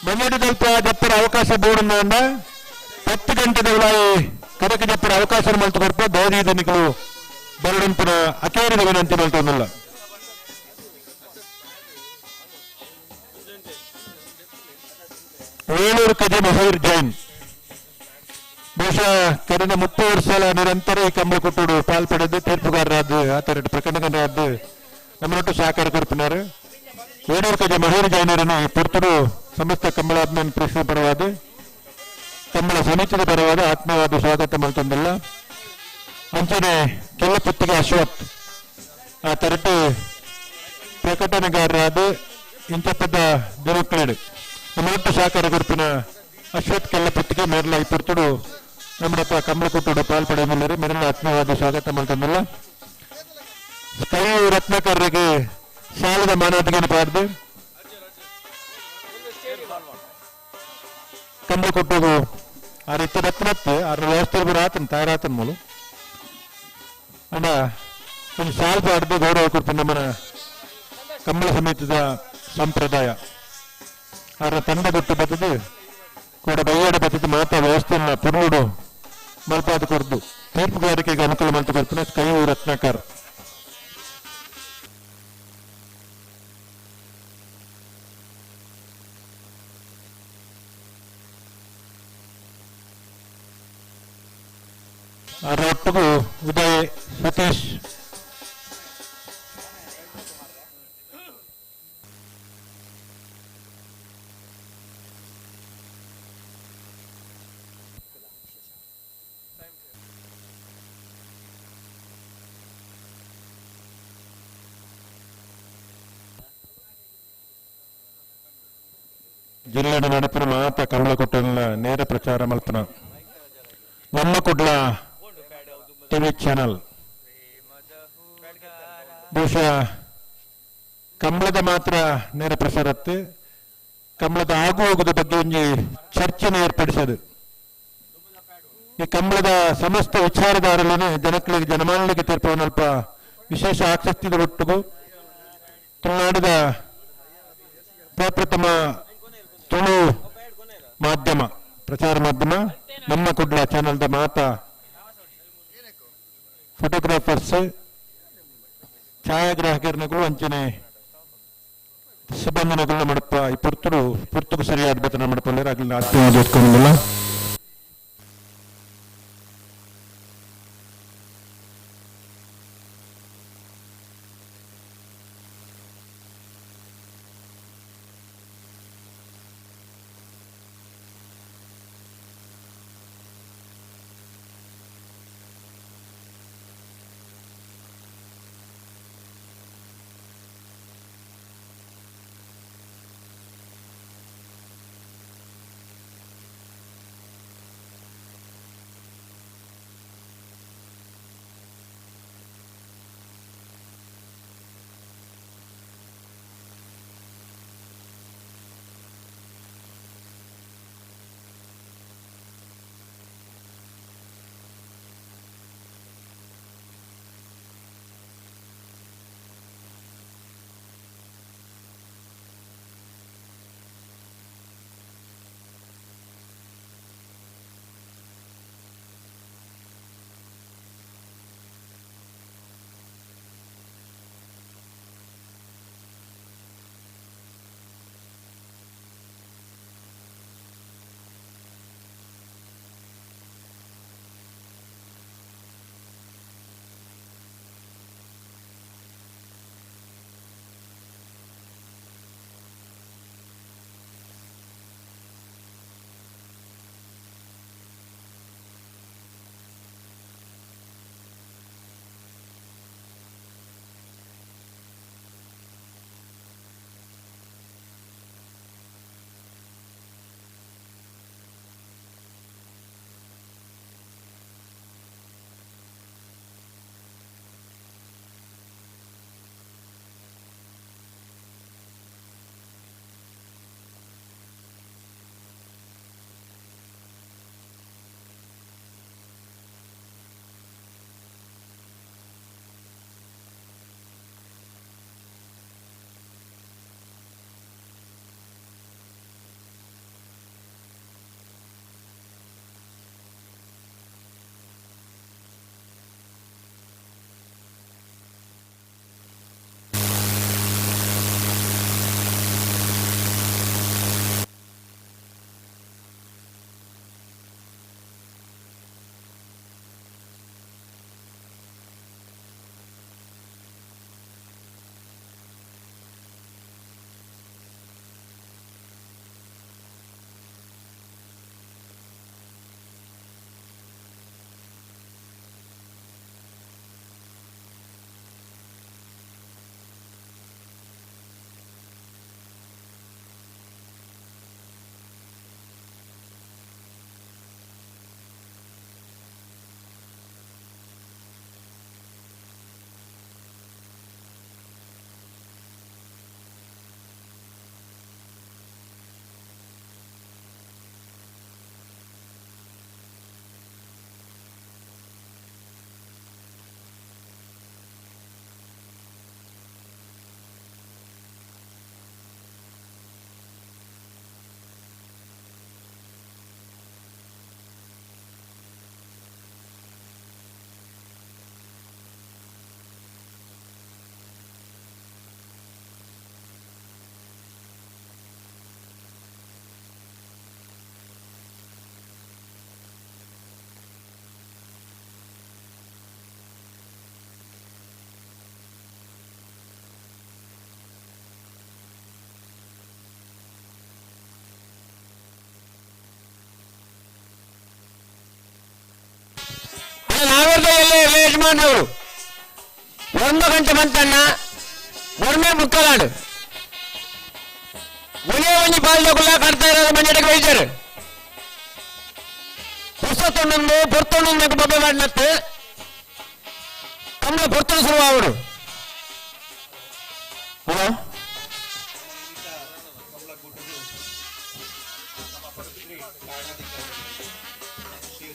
ಮನ್ನಡಿದಲ್ಪ ಜಪ್ಪರ ಅವಕಾಶ ಬೋರ್ಡ್ 10 ಗಂಟೆದ ಕಡಕ ಜಪ್ಪರ ಅವಕಾಶ ಮಲ್ತು ಕೊಡ್ಪ ದೌರಿದನಿಗಳು ಬರಡಂಪುನ ಅಕೇರಿದ ವಿನಂತಿ ಮಲ್ತೊಂದಲ್ಲ ವೇಲೂರು ಕಜೆ ಮಹೀರ್ ಜೈನ್ ಬಹುಶಃ ಕರೆದ 30 ವರ್ಷ ನಿರಂತರ ಈ ಕಂಬಳ ಕೊಟ್ಟುಡು ಪಾಲ್ಪಡೆದು ತೀರ್ಪುಗಾರರಾದ ಆತರ ಪ್ರಕರಣಗಾರರಾದ ನಮ್ಮೊಟ್ಟು ಸಹಕಾರ ಕೊಡ್ತಿದ್ದಾರೆ. ವೇಲೂರು ಕಜೆ ಮಹೀರ್ ಜೈನರನ್ನು ಪುರ್ತುಡು ಸಮಸ್ತ ಕಂಬಳಾತ್ಮನ್ ಪ್ರಶ್ನೆ ಪರವಾದ ಕಂಬಳ ಸಮಿತಿಯ ಪರವಾದ ಆತ್ಮವಾದ ಸ್ವಾಗತ ಮಾಡ್ತಂದಲ್ಲ. ಅಂಚನೆ ಕೆಲ್ಲಪುತ್ತಿಗೆ ಅಶ್ವಥ್ ಆ ತರಟು ಪ್ರಕಟಣೆಗಾರರಾದ ಇಂಚಪ್ಪದ ದಿನಕ್ಲೇಡು ನಮ್ಮೊಟ್ಟು ಸಹಕಾರ ಕೊಡ್ತಿನ ಅಶ್ವಥ್ ಕೆಲ್ಲಪುತ್ತಿಗೆ ಮೇರ್ಲ ಈ ಪುರ್ತುಡು ನಮ್ಮಪ್ಪ ಕಂಬಳ ಕೊಟ್ಟುಡು ಪಾಲ್ಪಡೆಯಲ್ಲರೂ ಮೇರೆಲ್ಲ ಆತ್ಮವಾದ ಸ್ವಾಗತ ಮಾಡ್ತಂದಲ್ಲ. ಸ್ಕೈ ರತ್ನಾಕರರಿಗೆ ಸಾಲದ ಮಾನವತೆಗೆ ಪಾಡ್ದು ಕಂಬಳ ಕೊಟ್ಟೋದು ಆ ರೀತಿ ರತ್ನತ್ತೆ ಆರ ವ್ಯವಸ್ಥೆ ಆತನ ತಯಾರಾತನ ಮೂಲ ಅಣ್ಣ ಒಂದು ಸಾಲ್ ಪಾಡ್ದು ಗೌರವ ಕೊಡ್ತೀನಿ ನಮ್ಮನ ಕಂಬಳ ಸಮಿತಿದ ಸಂಪ್ರದಾಯ ಅವರ ತಂಡ ಬಿಟ್ಟು ಬರ್ತದೆ ಕೂಡ ಬೈಯಾಡ ಬರ್ತದೆ ಮಾತಾ ವ್ಯವಸ್ಥೆಯನ್ನ ಪುರ್ನುಡು ಮಲ್ಪಾದ ಕೊರ್ದು. ತೀರ್ಪುಗಾರಿಕೆಗೆ ಅನುಕೂಲ ಮಲ್ತು ಕೊರ್ಪಿನ ಕೈಯು ರತ್ನಾಕರ್. ಅದರೊಟ್ಟಿಗೂ ಉದಯ್ ಸತೀಶ್. ಜಿಲ್ಲೆದ ನಡಪಿನ ಮಾತ ಕಂಬಳ ಕೊಟ್ಟಲ್ಲ ನೇರ ಪ್ರಚಾರ ಮಲ್ಪನ ನಮ್ಮ ಕುಡ್ಲ ಟಿವಿ ಚಾನಲ್. ಬಹುಶಃ ಕಂಬಳದ ಮಾತ್ರ ನೇರ ಪ್ರಸಾರತ್ತೆ, ಕಂಬಳದ ಆಗು ಹೋಗುದ ಬಗ್ಗೆ ಒಂಜಿ ಚರ್ಚೆನ ಏರ್ಪಡಿಸದು. ಈ ಕಂಬಳದ ಸಮಸ್ತ ವಿಚಾರಧಾರಲೇನೆ ಜನಗಳಿಗೆ ಜನಮಾನಲಿಗೆ ತೀರ್ಪವನ್ನ ಅಲ್ಪ ವಿಶೇಷ ಆಸಕ್ತಿದ ಒಟ್ಟಿಗೂ ತುಳುನಾಡಿದ ಪ್ರಪ್ರಥಮ ತುಳು ಮಾಧ್ಯಮ ಪ್ರಚಾರ ಮಾಧ್ಯಮ ನಮ್ಮ ಕುಡ್ಲ ಚಾನೆಲ್ದ ಮಾತಾ ಫೋಟೋಗ್ರಾಫರ್ಸ್ ಛಾಯಾಗ್ರಾಹಕರನಗಳು ಅಂಚನೆ ಸಿಬ್ಬಂದಿನಗಳು ಮಡಪ ಈ ಪುರ್ತುಡು ಪುರ್ತುಗು ಸರಿಯಾದ ಬತನ ಮಡಪಲ್ಲೇರು ಆಗಲಿ ಆತ್ಮೀಯ ಎತ್ಕೊಂಡಿಲ್ಲ. ಅಣ್ಣ ನಾವೆಲ್ಲ ಎಲ್ಲ ಎಲ್ಲ ಯಜಮಾನರು 9 ಗಂಟೆ ಬಂತಣ್ಣ ಒಮ್ಮೆ ಮುಕ್ಕಲಾಡು ಒಲೆ ಒಂಜಿ ಬಾಲ್ದಗುಲ್ಲ ಕಟ್ತಾ ಇರೋದು ಮಂಜಡೆಗೆ ಬೈತಾರೆ. ಹೊಸ ತೊಂಡೊಂದು ಪೊರ್ತೊಂಡೊಂದು ಬೊಬ್ಬೆ ಮಾಡಿನತ್ತು ಕಮ್ಮಿ ಪೊರ್ತೊಂದು ಶುರು ಅವರು. ಹಲೋ. ನಮ್ಮ ಪಡುಬಿದ್ರಿ ಕಾರಣಾಧಿಕಾರಿಗಳು ಶ್ರೀ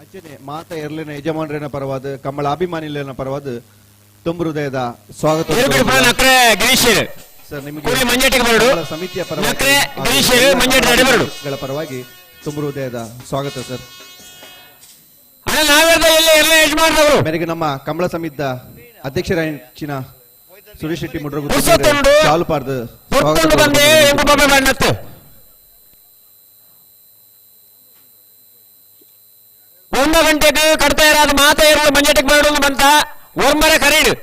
ಅಂಚನೆ ಮಾತ ಎರ್ಲಿನ ಯಜಮಾನರಿನ ಪರವಾದ, ಕಮ್ಮಳ ಅಭಿಮಾನಿಲಿನ ಪರವಾದ ತುಂಬು ಹೃದಯದ ಸ್ವಾಗತ. ನಕ್ರೆ ಗಿರೀಶ್. ಸರ್, ನಿಮಗೆ ಕೂಡಿ ಮಂಜೇಟಿಗೆ ಬರಡು. ಕಮ್ಮಳ ಸಮಿತಿಯ ಪರವಾಗಿ ನಕ್ರೆ ಹಾಗೂ ಗಿರೀಶ್ ಎಲ್ಲ ಮಂಜೇಟಿ ಬರಡು. ಗಳ ಪರವಾಗಿ ತುಂಬು ಹೃದಯದ ಸ್ವಾಗತ ಸರ್. ಅಣ್ಣ ನಾವೆಲ್ಲ ಎಲ್ಲ ಎಲ್ಲ ಯಜಮಾನರವರು. ಮೇರೆಗೆ ನಮ್ಮ ಕಮಲ ಸಮಿತಿಯ ಅಧ್ಯಕ್ಷರಾದ ಸುರೇಶ್ ಶೆಟ್ಟಿ ಮುಡ್ರಗು ಪುರ್ಸೊತ್ತುಂಡು. ಚಾಲುಪಾರ್ದು. ಪೊರ್ತೊಂಡು ಬಂದೆ ಎಂಬ ಬೊಬ್ಬೆ ಮಾಡಿನತ್ತು 1 ಗಂಟೆಗೆ ಕಡ್ತಾ ಇರೋದು ಮಾತಾ ಇರೋದು ಮಂಜೇಟಿಗೆ ಬರಡು ಬಂತ ಒಮ್ಮರ ಕರೀಡು.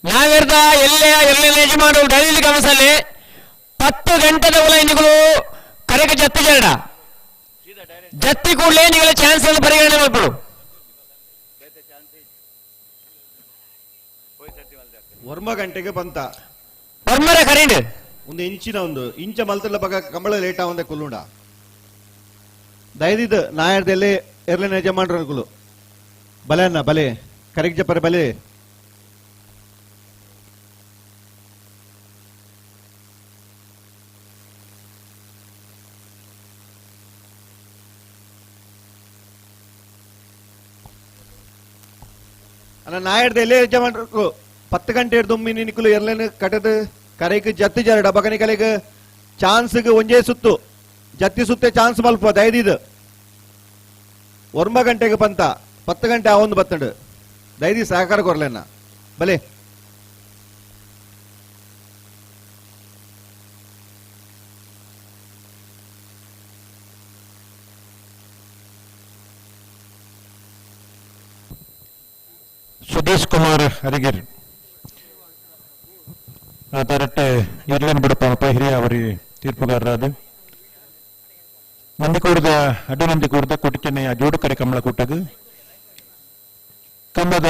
ನಾವೆರ್ದ ಎಲ್ಲ ಎಲ್ಲ ಯಜಮಾನರು ಡೈಲಿ ಗಮನಿಸಲಿ, 10 ಗಂಟೆದ ಉಲ ನಿಗಳು ಕರೆಗೆ ಜತ್ತಿ ಜರಡ ಜತ್ತಿ ಕೂಡಲೇ ನಿಗಳ ಚಾನ್ಸ್ ಅನ್ನು ಪರಿಗಣನೆ ಮಾಡ್ಬಿಡು. ಒರ್ಮ ಗಂಟೆಗೆ ಬಂತ. ಒಮ್ಮರ ಕರೀಡು. ಒಂದು ಇಂಚಿನ ಒಂದು ಇಂಚ ಮಲ್ತಲ್ಲ ಬಗ ಕಂಬಳ ಲೇಟ್ ಆವಂದೆ ಕುಲ್ಲುಂಡ. ದಯದಿದ್ದು ನಾಯರ್ದೆಲ್ಲಿ ಎರ್ಲಿನ ಯಜಮಾನ್ರ ಕುಲು ಬಲೆ ಅನ್ನ ಬಲೆ ಕರೆಕ್ ಜಪರೆ ಬಲೆ. ಅಣ್ಣ, ನಾಯರ್ದೆಲ್ಲಿ ಯಜಮಾನ್ರು 10 ಗಂಟೆ ದುಮ್ಮಿ ನಿಕ್ಕಲು ಎರ್ಲೇನು ಕಟದ ಕರೆಕ್ ಜತ್ತಿ ಜರ ಡಬಕನಿ ಕಲೆಗ್ ಚಾನ್ಸ್ಗೆ ಒಂಜೇ ಸುತ್ತು ಜತ್ತಿ ಸುತ್ತೆ ಚಾನ್ಸ್ ಮಲ್ಪ. ದಯದಿದ್ದು 9 ಗಂಟೆಗೆ ಪಂತ, 10 ಗಂಟೆ ಆ ಒಂದು ಬತ್ತಂಡು. ದಯದಿ ಸಹಕಾರ ಕೊರ್ಲೇನ ಬಲೆ. ಸುದೇಶ್ ಕುಮಾರ್ ಹರಿಗಿರ್ ತರಟ್ಟೆ ಇರ್ಲನ್ ಬಿಡಪ್ಪ ಹಿರಿಯ ಅವರಿ ತೀರ್ಪುಗಾರರಾದ ನಂದಿಕೂಡದ ಅಡ್ಡ ನಂದಿಕೂಡದ ಕೊಟ್ಟಿಕೆನೆಯ ಜೋಡುಕರೆ ಕಮಲ ಕೂಟಗ ಕಮ್ಮದ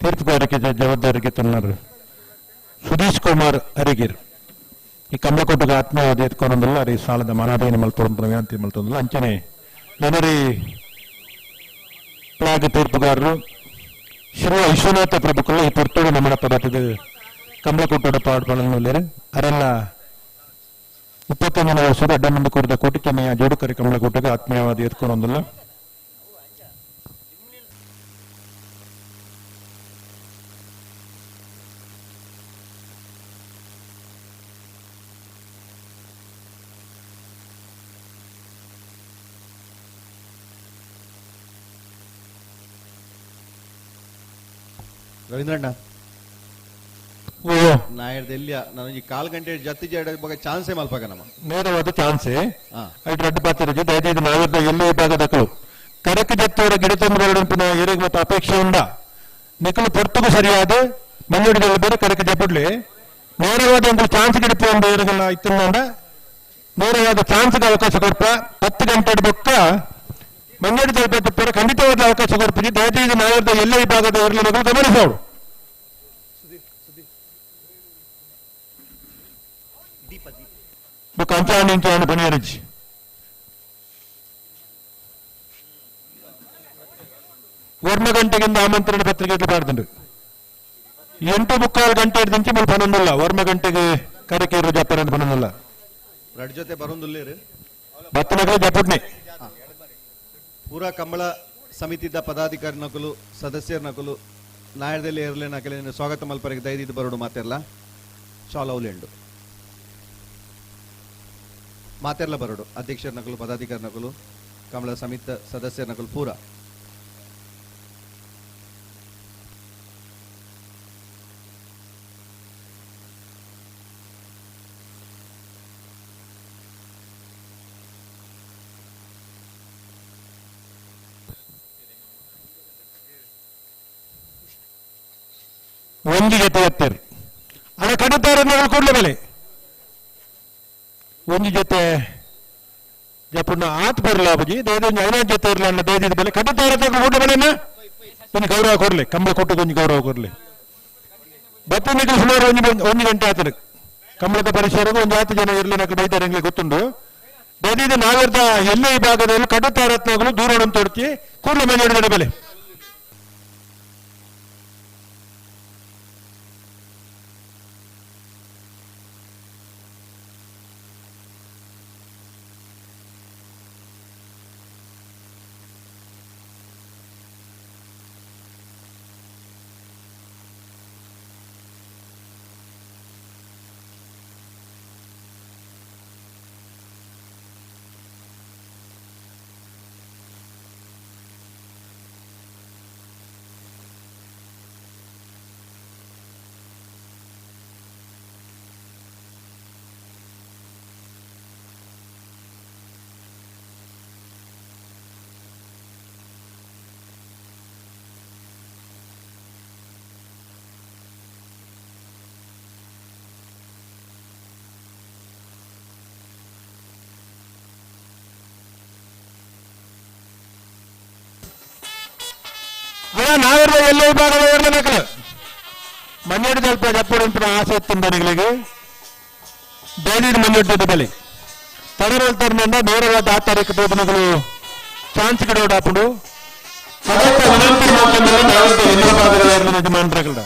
ತೀರ್ಪುಗಾರಿಕೆ ಜವಾಬ್ದಾರಿಗೆ ತನ್ನರು ಸುಧೀಶ್ ಕುಮಾರ್ ಅರಿಗಿರ್. ಈ ಕಮಲಕೋಟದ ಆತ್ಮೀಯವಾದ ಎತ್ಕೊಂಡಲ್ಲ ಅರಿ ಸಾಲದ ಮನಾದೇನ ಮಲ್ತೊಂದು ವಿನಂತಿ ಮಲ್ತೊಂದಲ್ಲ. ಅಂಚನೆ ನನರಿ ಪ್ಲಾಗ್ ತೀರ್ಪುಗಾರರು ಶ್ರೀ ವಿಶ್ವನಾಥ ಪ್ರಭುಕುಲ ಈ ಪೊರ್ತೋಡು ನಮ್ಮನ ಪದಾರ್ಥದ ಕಮಲಕೋಟದ ಪಾಡ್ಪಳನ್ನುಲ್ಲೇರು ಅರೆಲ್ಲ 21ನೇ ವರ್ಷದ ಅಡ್ಡಮಂದು ಕೂಡಿದ ಕೋಟಿಕೆನೆಯ ಜೋಡುಕರಿ ಕಮಲಕೋಟೆಗೆ ಆತ್ಮೀಯವಾದ ಎತ್ಕೊಂಡೊಂದಲ್ಲ. ರವೀಂದ್ರಣ್ಣ. ಓ. ನಾಯರ್ದೆಲ್ಲಿಯ ನಾನು ಈ ಕಾಲ್ ಗಂಟೆ ಜತ್ತಿ ಜಡ ಬಗ್ಗೆ ಚಾನ್ಸೇ ಮಲ್ಪಾಗ ನಮ್ಮ. ನೇರವಾದ ಚಾನ್ಸೆ ಐದು ರಡ್ಡು ಪಾತ್ರ. ದಯದೈದು ನಾವಿದ್ದ ಎಲ್ಲೇ ಭಾಗದಕಲು ಕರಕ ಜತ್ತವರ ಗಿಡ ತೊಂದರೆ ಪುನಃ ಏರಿಗೆ ಮತ್ತು ಅಪೇಕ್ಷೆ ಉಂಡ ನಿಕಲು ಪೊರ್ತುಗು ಸರಿಯಾದ ಮಂಜುಡಿದಲ್ಲಿ ಬೇರೆ ಕರಕ ಜಪುಡ್ಲಿ ನೇರವಾದ ಒಂದು ಚಾನ್ಸ್ ಗಿಡಪು ಒಂದು ಏರಿಗೆಲ್ಲ ಇತ್ತಂದ ನೇರವಾದ ಚಾನ್ಸ್ಗೆ ಅವಕಾಶ ಕೊಡ್ಪ. 10 ಗಂಟೆ ಬೊಕ್ಕ ಮಂಜುಡಿ ತಲುಪಿ ಖಂಡಿತವಾದ ಅವಕಾಶ ಕೊಡ್ತೀವಿ. ದಯದೈದು ನಾವಿದ್ದ ಎಲ್ಲೇ ಭಾಗದ ಗಮನಿಸೋಡು. ಬೊಕ್ಕ ಅಂಚಾಂಡ ಇಂಚಾಂಡ ಪಣಿಯರಿಜಿ 1 ಗಂಟೆಗಿಂದ ಆಮಂತ್ರಣ ಪತ್ರಿಕೆ ಪಾಡ್ದುಂಡು. 8.75 ಗಂಟೆ ಹಿಡ್ದಿಂಚಿ ಮುಲ್ಪ ಪನೊಂದುಲ್ಲ. 1 ಗಂಟೆಗೆ ಕರೆಕೇರು ಜಪ್ಪರ ಪನೊಂದುಲ್ಲ. ರಡ್ ಜೊತೆ ಬರೋಂದುಲ್ಲೇರು. ಬತ್ತನಗರ ಜಪುಡ್ನೆ. ಪೂರಾ ಕಂಬಳ ಸಮಿತಿದ ಪದಾಧಿಕಾರಿ ನಕಲು, ಸದಸ್ಯರ ನಕಲು ನಾಯರ್ದಲ್ಲಿ ಏರ್ಲೆ ನಕಲಿ ಸ್ವಾಗತ ಮಲ್ಪರಿಗೆ ದಯದಿದ್ದು ಬರೋಡು. ಮಾತೆರ್ಲ ಶಾಲ್ ಔಲೆಂಡು ಮಾತೆರ್ಲ ಬರೋಡು. ಅಧ್ಯಕ್ಷರ ನಕಲು, ಪದಾಧಿಕಾರಿ ನಕಲು, ಕಮಲ ಸಮಿತಿ ಸದಸ್ಯರ ನಕಲು ಪೂರ. ಒಂಜಿ ಜೊತೆ ಎತ್ತೇರು ಅದ ಕಡುತ್ತಾರೆ ಕೂಡಲೇ ಬೆಲೆ ಒಂಜಿ ಜೊತೆ ಜಪುಣ್ಣ ಆತ್ ಬರಲ್ಲ ಅಬಜಿ ದೇದ ಐನಾ ಜೊತೆ ಇರಲ್ಲ ಅನ್ನ ದೇದಿದ ಬೆಲೆ ಕಡುತ್ತಾರೆ ಕೂಡಲೇ ಬೆಲೆನ ಒಂಜಿ ಗೌರವ ಕೊಡ್ಲಿ ಕಂಬಳ ಕೊಟ್ಟು ಒಂಜಿ ಗೌರವ ಕೊಡ್ಲಿ ಬತ್ತನಿಗೆ ಸುಮಾರು ಒಂಜಿ ಒಂಜಿ ಗಂಟೆ ಆತನು ಕಂಬಳದ ಪರಿಸರ ಒಂದು ಆತು ಜನ ಇರಲಿ ನಕ ಬೈತಾರೆ ಎಂಗ್ಲೆ ಗೊತ್ತುಂಡು ದೇದಿದ ನಾವೆರ್ದ ಎಲ್ಲೇ ಈ ಭಾಗದಲ್ಲಿ ಕಡುತ್ತಾರತ್ನಗಳು ದೂರ ತೋಡ್ತಿ ಕೂಡಲೇ ಮೇಲೆ ಹಿಡಿದ ಬೆಲೆ ನಾವೆಲ್ಲ ಎಲ್ಲೋ ಭಾಗದ ಇರಲೇಬೇಕು ಮಣ್ಣೆಡು ಸ್ವಲ್ಪ ಜಪ್ಪುಡು ಆಸೆ ಇತ್ತು ಬೇಡಿದ ಮಣ್ಣೆಡ್ಡದ ಬಲಿ ತಡರಲ್ ತರ್ನಿಂದ ನೇರವಾದ ಆ ತಾರೀಕು ಬೋಧನೆಗಳು ಚಾನ್ಸ್ ಕಡೆ ಆಪುಂಡು ವಿನಂತಿ ಮಾಡ್ಕೊಂಡ್ರೆ ನಾವೆಲ್ಲ ಎಲ್ಲೋ ಭಾಗದ ಯಜಮಾನರುಗಳ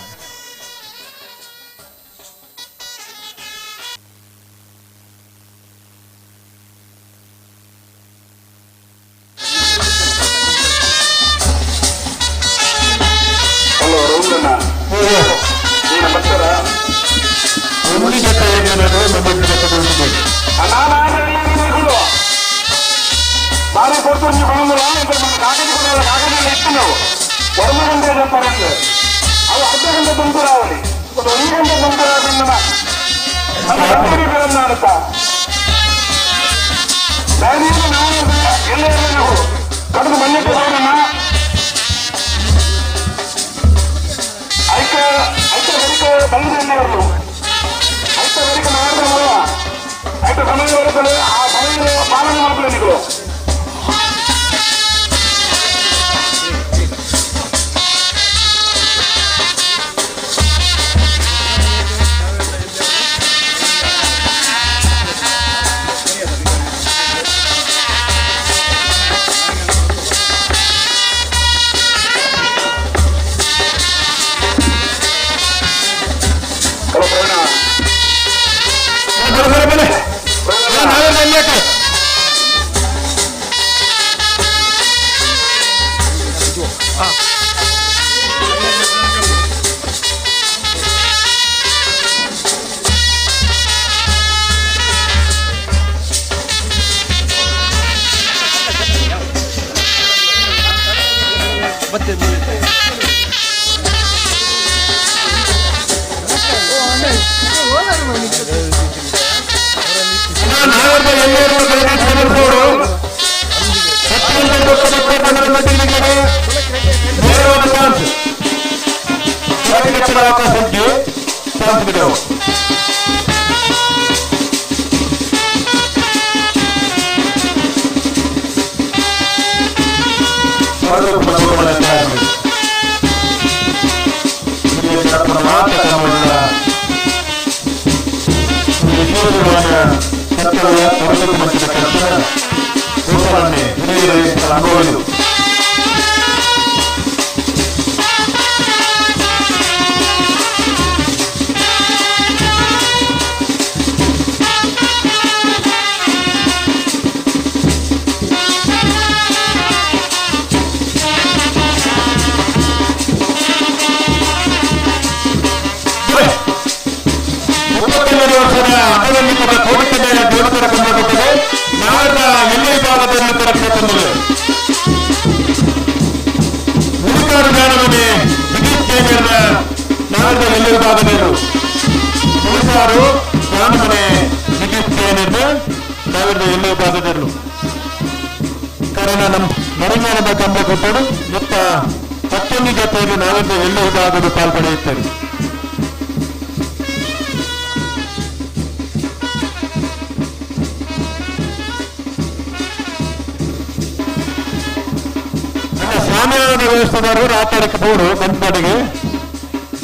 ವ್ಯವಸ್ಥೆದಾರರು ರಾತಾರಕ್ಕೆ ಬೋಡು ಕಂಪಾಡಿಗೆ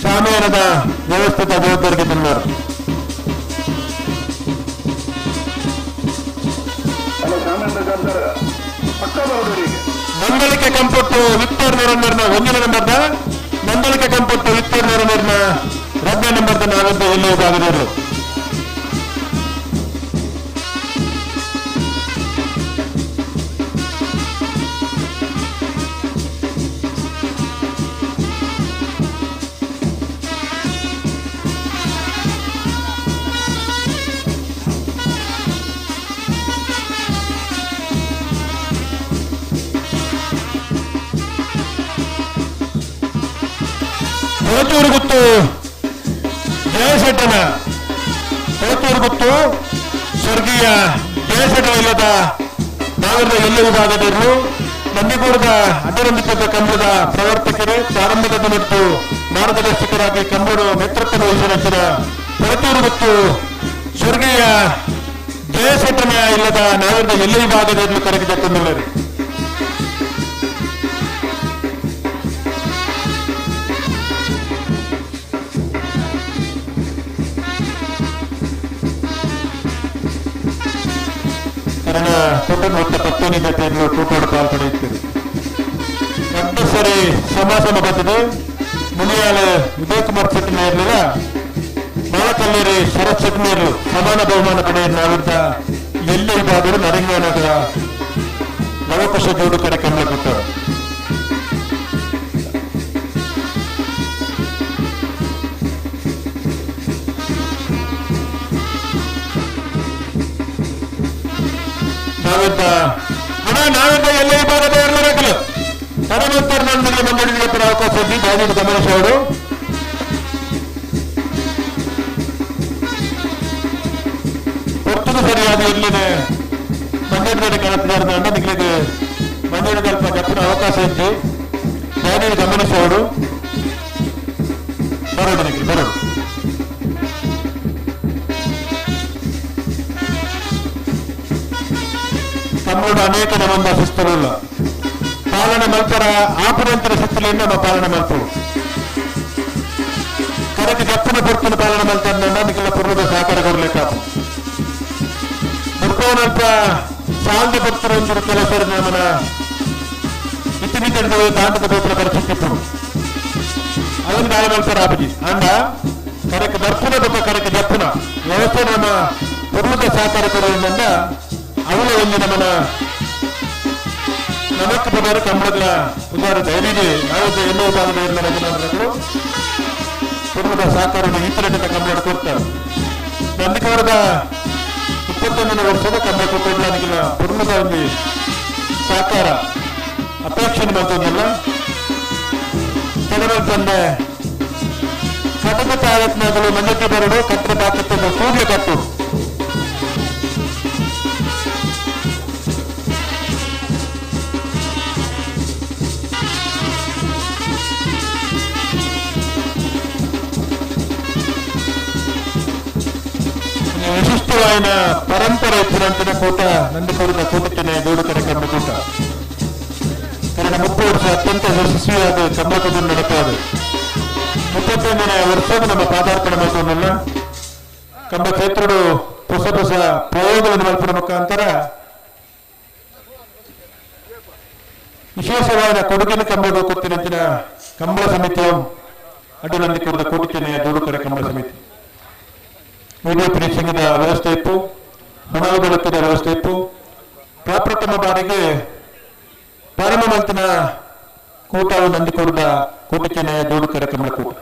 ಶಾಮಿಯಾನದ ವ್ಯವಸ್ಥೆದ ಜವಾಬ್ದಾರಿಗೆ ತಂದರು. ನಂದಳಿಕೆ ಕಂಪೊಟ್ಟು ವಿಕ್ಟರ್ ನೂರೊಂದರ್ನ ಒಂದನೇ ನಂಬರ್ದ, ನಂದಳಿಕೆ ಕಂಪೊಟ್ಟು ವಿಕ್ಟರ್ ನೂರೊಂದರ್ನ ರಡ್ಡನೇ ನಂಬರ್ದ ನಾವೆಂದು ಎಲ್ಲೋ ಭಾಗದವರು. ಕೊಳತೂರು ಗುತ್ತು ಜಯಶೆಟ್ಟನ, ಕೊಳತೂರು ಗುತ್ತು ಸ್ವರ್ಗೀಯ ಜಯಶೆಟ್ಟ ಇಲ್ಲದ ನಾಗರದ ಎಲ್ಲ ವಿಭಾಗದವರು, ನಂದಿಗೂಡದ ಅಡ್ಡರಂಬಿತದ ಕಂಬದ ಪ್ರವರ್ತಕರು, ಪ್ರಾರಂಭದ ಮತ್ತು ಮಾರ್ಗದರ್ಶಕರಾಗಿ ಕಂಬಡು ನೇತೃತ್ವ ವಹಿಸಿದ ಕೊಳತೂರು ಗುತ್ತು ಸ್ವರ್ಗೀಯ ಜಯಶೆಟ್ಟನ ಇಲ್ಲದ ನಾಗರದ ಎಲ್ಲ ವಿಭಾಗದವರು ಕರೆಗಿದ ತಂದುಳ್ಳರು. ಕಾರಣ ಕೂಟದ ಒಟ್ಟ ಪತ್ತೊಂದು ಜೊತೆಯನ್ನು ಕೂಟೋಡು ಪಾಲ್ ಪಡೆಯುತ್ತೀರಿ. ರಡ್ಡು ಸರಿ ಸಮಾಸಮ ಬರ್ತದೆ. ಮುನಿಯಾಲ ವಿಜಯಕುಮಾರ್ ಚೆಟ್ಟಿನೇರ್ಲಿಲ್ಲ, ಮಾಳಕಲ್ಲೇರಿ ಶರತ್ ಚೆಟ್ಟಿನೇರ್ಲು ಸಮಾನ ಬಹುಮಾನ ಪಡೆಯ ನಾವಿದ್ದ ಎಲ್ಲ ವಿಭಾಗಗಳು ನರಂಗನಗರ ನವಕುಶ ಜೋಡು ಕಡೆ ಕಮ್ಮಿ ಕೊಟ್ಟರು. ನಾವಿದ್ದ ಅಣ್ಣ ನಾವಿದ್ದ ಎಲ್ಲ ವಿಭಾಗದ ಎರಡನೇ ತದನಂತರ ನನ್ನಲ್ಲಿ ಮಂಡಳಿಗೆ ಅವಕಾಶ ಇದ್ದು ದಯವಿಟ್ಟು ಗಮನಿಸೋರು. ಹೊರ್ತದು ಸರಿಯಾದ ಇಲ್ಲಿದೆ ಮಂಡಳಿಗೆ ಕಳಪದಾರದ ಅಣ್ಣನಿಗೆ ಮಂಡಳಿಗೆ ಅಲ್ಪ ಜಪ್ಪನ ಅವಕಾಶ ಇದ್ದು ದಯವಿಟ್ಟು ಗಮನಿಸೋರು. ಬರೋದು ನನಗೆ ಬರೋದು. ತಮ್ಮೋಡು ಅನೇಕ ನಮ್ಮಂದ ಶಿಸ್ತುಲ್ಲ ಪಾಲನೆ ಮಲ್ಪರ ಆಪರಂತರ ಶಿಸ್ತುಲಿಂದ ನಮ್ಮ ಪಾಲನೆ ಮಲ್ಪು ಕರೆಕ್ಟ್ ಜಪ್ಪನ ಪೊರ್ತನ ಪಾಲನೆ ಮಲ್ತಾರ ನಮಗೆಲ್ಲ ಪೂರ್ವದ ಸಹಕಾರ ಕೊಡ್ಲಿಕ್ಕಾಪು ಪುರ್ಪವನಲ್ಪ ಸಾಲದ ಪೊರ್ತರ ಒಂಚೂರು ಕೆಲಸ ನಮ್ಮನ ಇತಿಮಿತ ತಾಂಡದ ಗೋಪುರ ಪರಿಸ್ಥಿತಿ ಅದನ್ನು ದಾಳಿ ಮಲ್ಪರ ಆಪಜಿ ಅಂಡ ಕರೆಕ್ಟ್ ಬರ್ಪುನ ಬೊಕ್ಕ ಕರೆಕ್ಟ್ ಜಪ್ಪುನ ವ್ಯವಸ್ಥೆ ನಮ್ಮ ಪೂರ್ವದ ಸಹಕಾರ ಕೊಡುವುದರಿಂದ ಅವಳ ಒಂದು ನಮ್ಮನ ನಮಕ್ ಪದಾರ ಕಂಬಳದ ಉದಾರ ಧೈರ್ಯ ನಾವು ಎಲ್ಲೋ ಭಾಗದ ಎಲ್ಲ ರಚನಾದರು ಪೂರ್ವದ ಸಹಕಾರ ಈ ಕಂಬಳ ಕೊಡ್ತಾರೆ. ನಂದಿಕವರದ 21ನೇ ವರ್ಷದ ಕಂಬಳ ಕೊಟ್ಟಿಲ್ಲ ಪೂರ್ಣದ ಒಂದು ಸಹಕಾರ ಅಪೇಕ್ಷೆ ಮಾಡ್ತದಲ್ಲ. ಕೆಲವರು ತಂದೆ ಕಟಕ ತಾಲೂಕಿನಾಗಲು ಮಂಜಕ್ಕೆ ಬರಡು ಕಟ್ಟಡ ಬಾಕತ್ತನ್ನು ಕೂಡಲೇ ಕಟ್ಟು ವಿಶಿಷ್ಟವಾದ ಪರಂಪರೆ ಇತ್ತಿನಂತಿನ ಕೂಟ ನಂದಿಕೂರಿನ ಕೂಟಕ್ಕಿನ ದೂಡುಕರ ಕಂಬ ಕೂಟ ಕಳೆದ 30 ವರ್ಷ ಅತ್ಯಂತ ಯಶಸ್ವಿಯಾದ ಕಂಬಕದಲ್ಲಿ ನಡೆಪಾದ 31ನೇ ವರ್ಷದ ನಮ್ಮ ಪಾದಾರ್ಪಣೆ ಮಾಡ್ಕೊಂಡಲ್ಲ ಕಂಬ ಕ್ಷೇತ್ರಡು ಹೊಸ ಹೊಸ ಪ್ರಯೋಗಗಳನ್ನು ಮಲ್ಪುವ ಮುಖಾಂತರ ವಿಶೇಷವಾದ ಕೊಡುಗಿನ ಕಂಬದ ಕೊತ್ತಿನಂಚಿನ ಕಂಬಳ ಸಮಿತಿಯು ಅಡ್ಡು ನಂದಿಕೂರದ ಕೂಟಕ್ಕಿನ ದೂಡುಕರ ಕಂಬಳ ಸಮಿತಿ ವಿಡಿಯೋ ಫಿನಿಶಿಂಗ್ನ ವ್ಯವಸ್ಥೆ ಇತ್ತು, ಹಣವು ಬೆಳಕಿನ ವ್ಯವಸ್ಥೆ ಇತ್ತು. ಪ್ರಪ್ರಥಮ ಬಾರಿಗೆ ಪರಮಮಂತಿನ ಕೂಟವು ನಂದಿಕೊಡದ ಕೂಟಕ್ಕೆನೆ ಜೋಡುಕರ ಕಮಲ ಕೂಟ.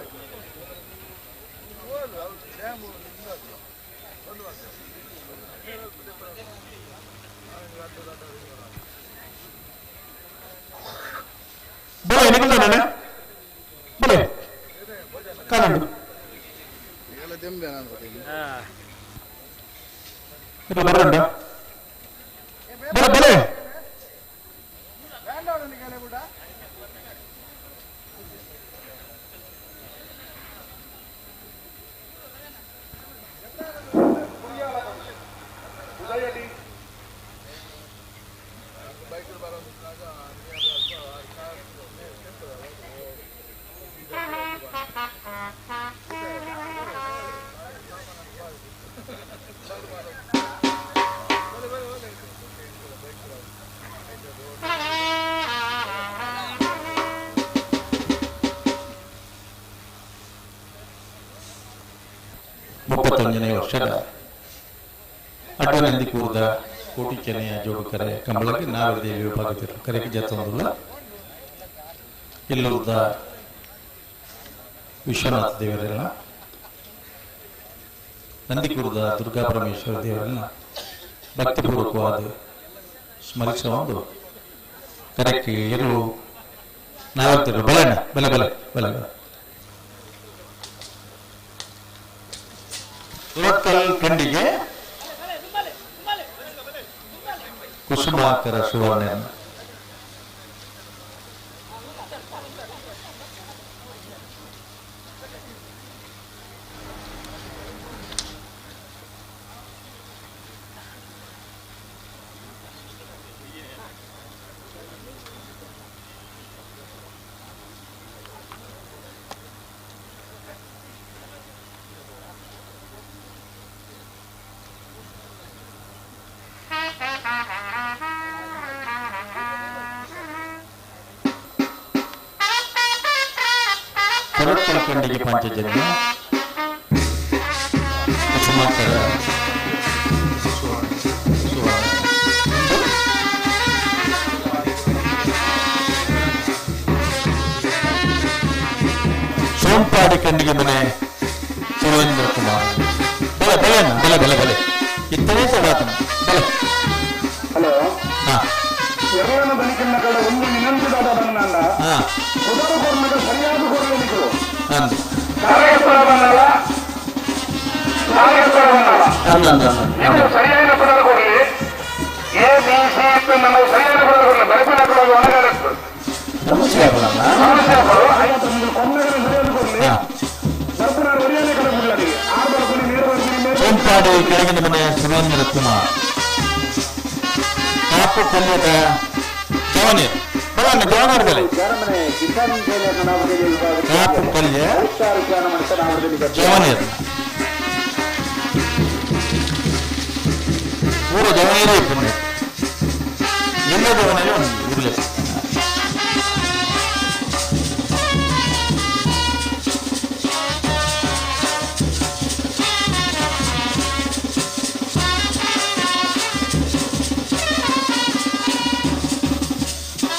ಬಲೆ ನಿಗಲ್ದಾನೆ ಬಲೆ ಕಾಲಂಡು ಬರಂಡ ಬಲೆ ಬಲೆ 31ನೇ ವರ್ಷದ ಅಡ್ಡನಂದಿ ಕೂರ್ದ ಕೋಟಿ ಚೆನ್ನಯ್ಯ ಜೋಡುಕರೆ ಕಂಬಳಕ್ಕೆ ನಾವದೇವಿ ವಿಭಾಗದ ಕರೆಗೆ ಜತಂದುಲ್ಲ ಇಲ್ಲೂರ್ದ ವಿಶ್ವನಾಥ ದೇವರೆಲ್ಲ ನಂದಿಕೂರ್ದ ದುರ್ಗಾ ಪರಮೇಶ್ವರ ದೇವರನ್ನ ಭಕ್ತಿಪೂರ್ವಕವಾದ ಸ್ಮರಿಸುವ ಒಂದು ಕರೆಕ್ಟ್ ಎರಡು ನಾಲ್ಕು ಬಲೆ ಬಲೆ ಬಲೆ ಬಲೆ ಬಲೆ ಲೋಕಲ್ ಖಂಡಿಗೆ ಕುಸುಮಾಕರ ಸುವರ್ಣ. ಕೊರಕ್ಕಲ ಖಂಡಿಗೆ ಪಂಚಜನ್ಯ ಕುಸುಮಾಕರ ಸುವರ್ಣ. ಸೋಂಪಾಡಿ ಖಂಡಿಗೆ ಮನೆ ಸುರೇಂದ್ರ ಕುಮಾರ್. ಬಲೆ ಬಲೆ ಅಣ್ಣ, ಬಲೆ ಬಲೆ ಬಲೆ ಇತ್ತನೇ ತಡಾತನ ಬಲೆ. ಹಲೋ. ಹಾ. ಎರಡನ ಬಲಿಕಿನ್ನ ಕಡೆ ಒಂದು ವಿನಂತಿ ಬಂದ ಹಾ. ಕುದರ ಕೊರ್ನಗ ಸರಿಯಾದ ಕೊರಲಿಕ್ಕರು ಅಂದು ಕಾರ್ಯಕರ್ತರ ಬಂದಲ್ಲ, ಕಾರ್ಯಕರ್ತರ ಬಂದಲ್ಲ. ಅಂದು ಅಂದು ಅಂದು. ನೀವು ಸರಿಯಾದ ಪದರ ಕೊಡಲಿ. ಎ ಬಿ ಸಿ ನಾವು ಸರಿಯಾದ ಪದರ ಕೊಡಲಿ. ಬರಪಿನ ಕೊಡೋದು ಒಣಗಾಡಕ್ಕೆ ಸಮಸ್ಯೆ ಆಗಲ್ಲ. ಸಮಸ್ಯೆ ಆಗೋದು. ಐವತ್ತು ನೀವು ಕೊನ್ನಗರ ಸರಿಯಾದ ಕೊಡಲಿ. ಹಾ. ಬರ್ಪುನ ಒರಿಯಾನೆ ಕಡೆ ಬಿಡ್ಲಡಿ ಆರು ಬರ್ಪುನಿ ನೀರು ಬರ್ತೀನಿ ಮೇಲೆ. ಸೋಂಪಾಡಿ ಕೆಳಗಿನ ಮನೆ ಸುರೇಂದ್ರ ಕುಮಾರ್. ಕಾಪು ಕೊಲ್ಯದ ಜವನೀರ್ ಬಲಣ್ಣ ಜವನೀರ್ ಬಲೆ. ಕಾಪು ಕೊಲ್ಯ ಜವನೀರ್ ಊರ ಜವನೀರೇ ಇಪ್ಪುಂಡೆ ಎಲ್ಲ ಜವನೀರೇ ಒಂದು ಊರ್ಲೆ.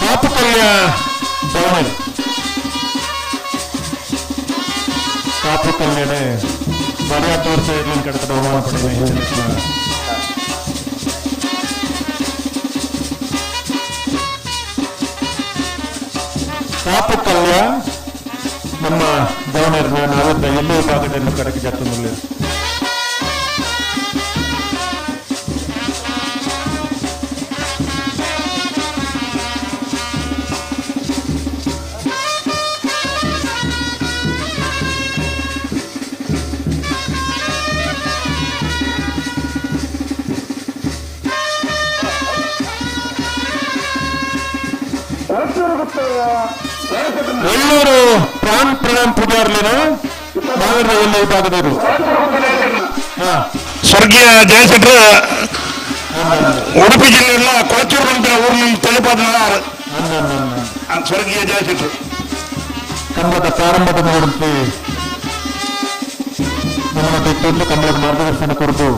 ಕಾಪು ಕೊಲ್ಯ ಜವನೀರ್ ಕಾಪು ಕಲ್ಯಾಣ ಬರೆಯ ತೋರ್ಸ ಇರ್ಲಿನ ಕಡತ ಬಹುಮಾನ ಪಡೆದ ಹಿಂದಿನ ಕಾಪು ಕಲ್ಯ ನಮ್ಮ ಜವನೀರ್ನ ನಾವಿದ್ದ ಎಲ್ಲೇ ವಿಭಾಗದಲ್ಲಿ ಕಡಕ್ಕೆ ಜತ್ತುಂದುಲ್ಲ. ಒಳ್ಳೂರು ಪ್ರಾಣ್ ಪ್ರಣಾಮ್ ಪೂಜಾರ್ಲಿನ ನಾವಿರುವ ಎಲ್ಲ ವಿಭಾಗದವರು. ಹಾ. ಸ್ವರ್ಗೀಯ ಜಯಶೆಟ್ರ ಉಡುಪಿ ಜಿಲ್ಲೆಯಲ್ಲ ಕೊಳಚೂರು ನಂತರ ಊರಿನ ತೆಲುಪಾದ ಅಂದ ಅಂದ ಅಂದ. ಸ್ವರ್ಗೀಯ ಜಯಶೆಟ್ರು. ಕಂಬದ ಪ್ರಾರಂಭದ ನೋಡುತ್ತೆ ನಮ್ಮ ತೆತ್ತೊಂದು ಕಂಬಳದ ಮಾರ್ಗದರ್ಶನ ಕೊರತು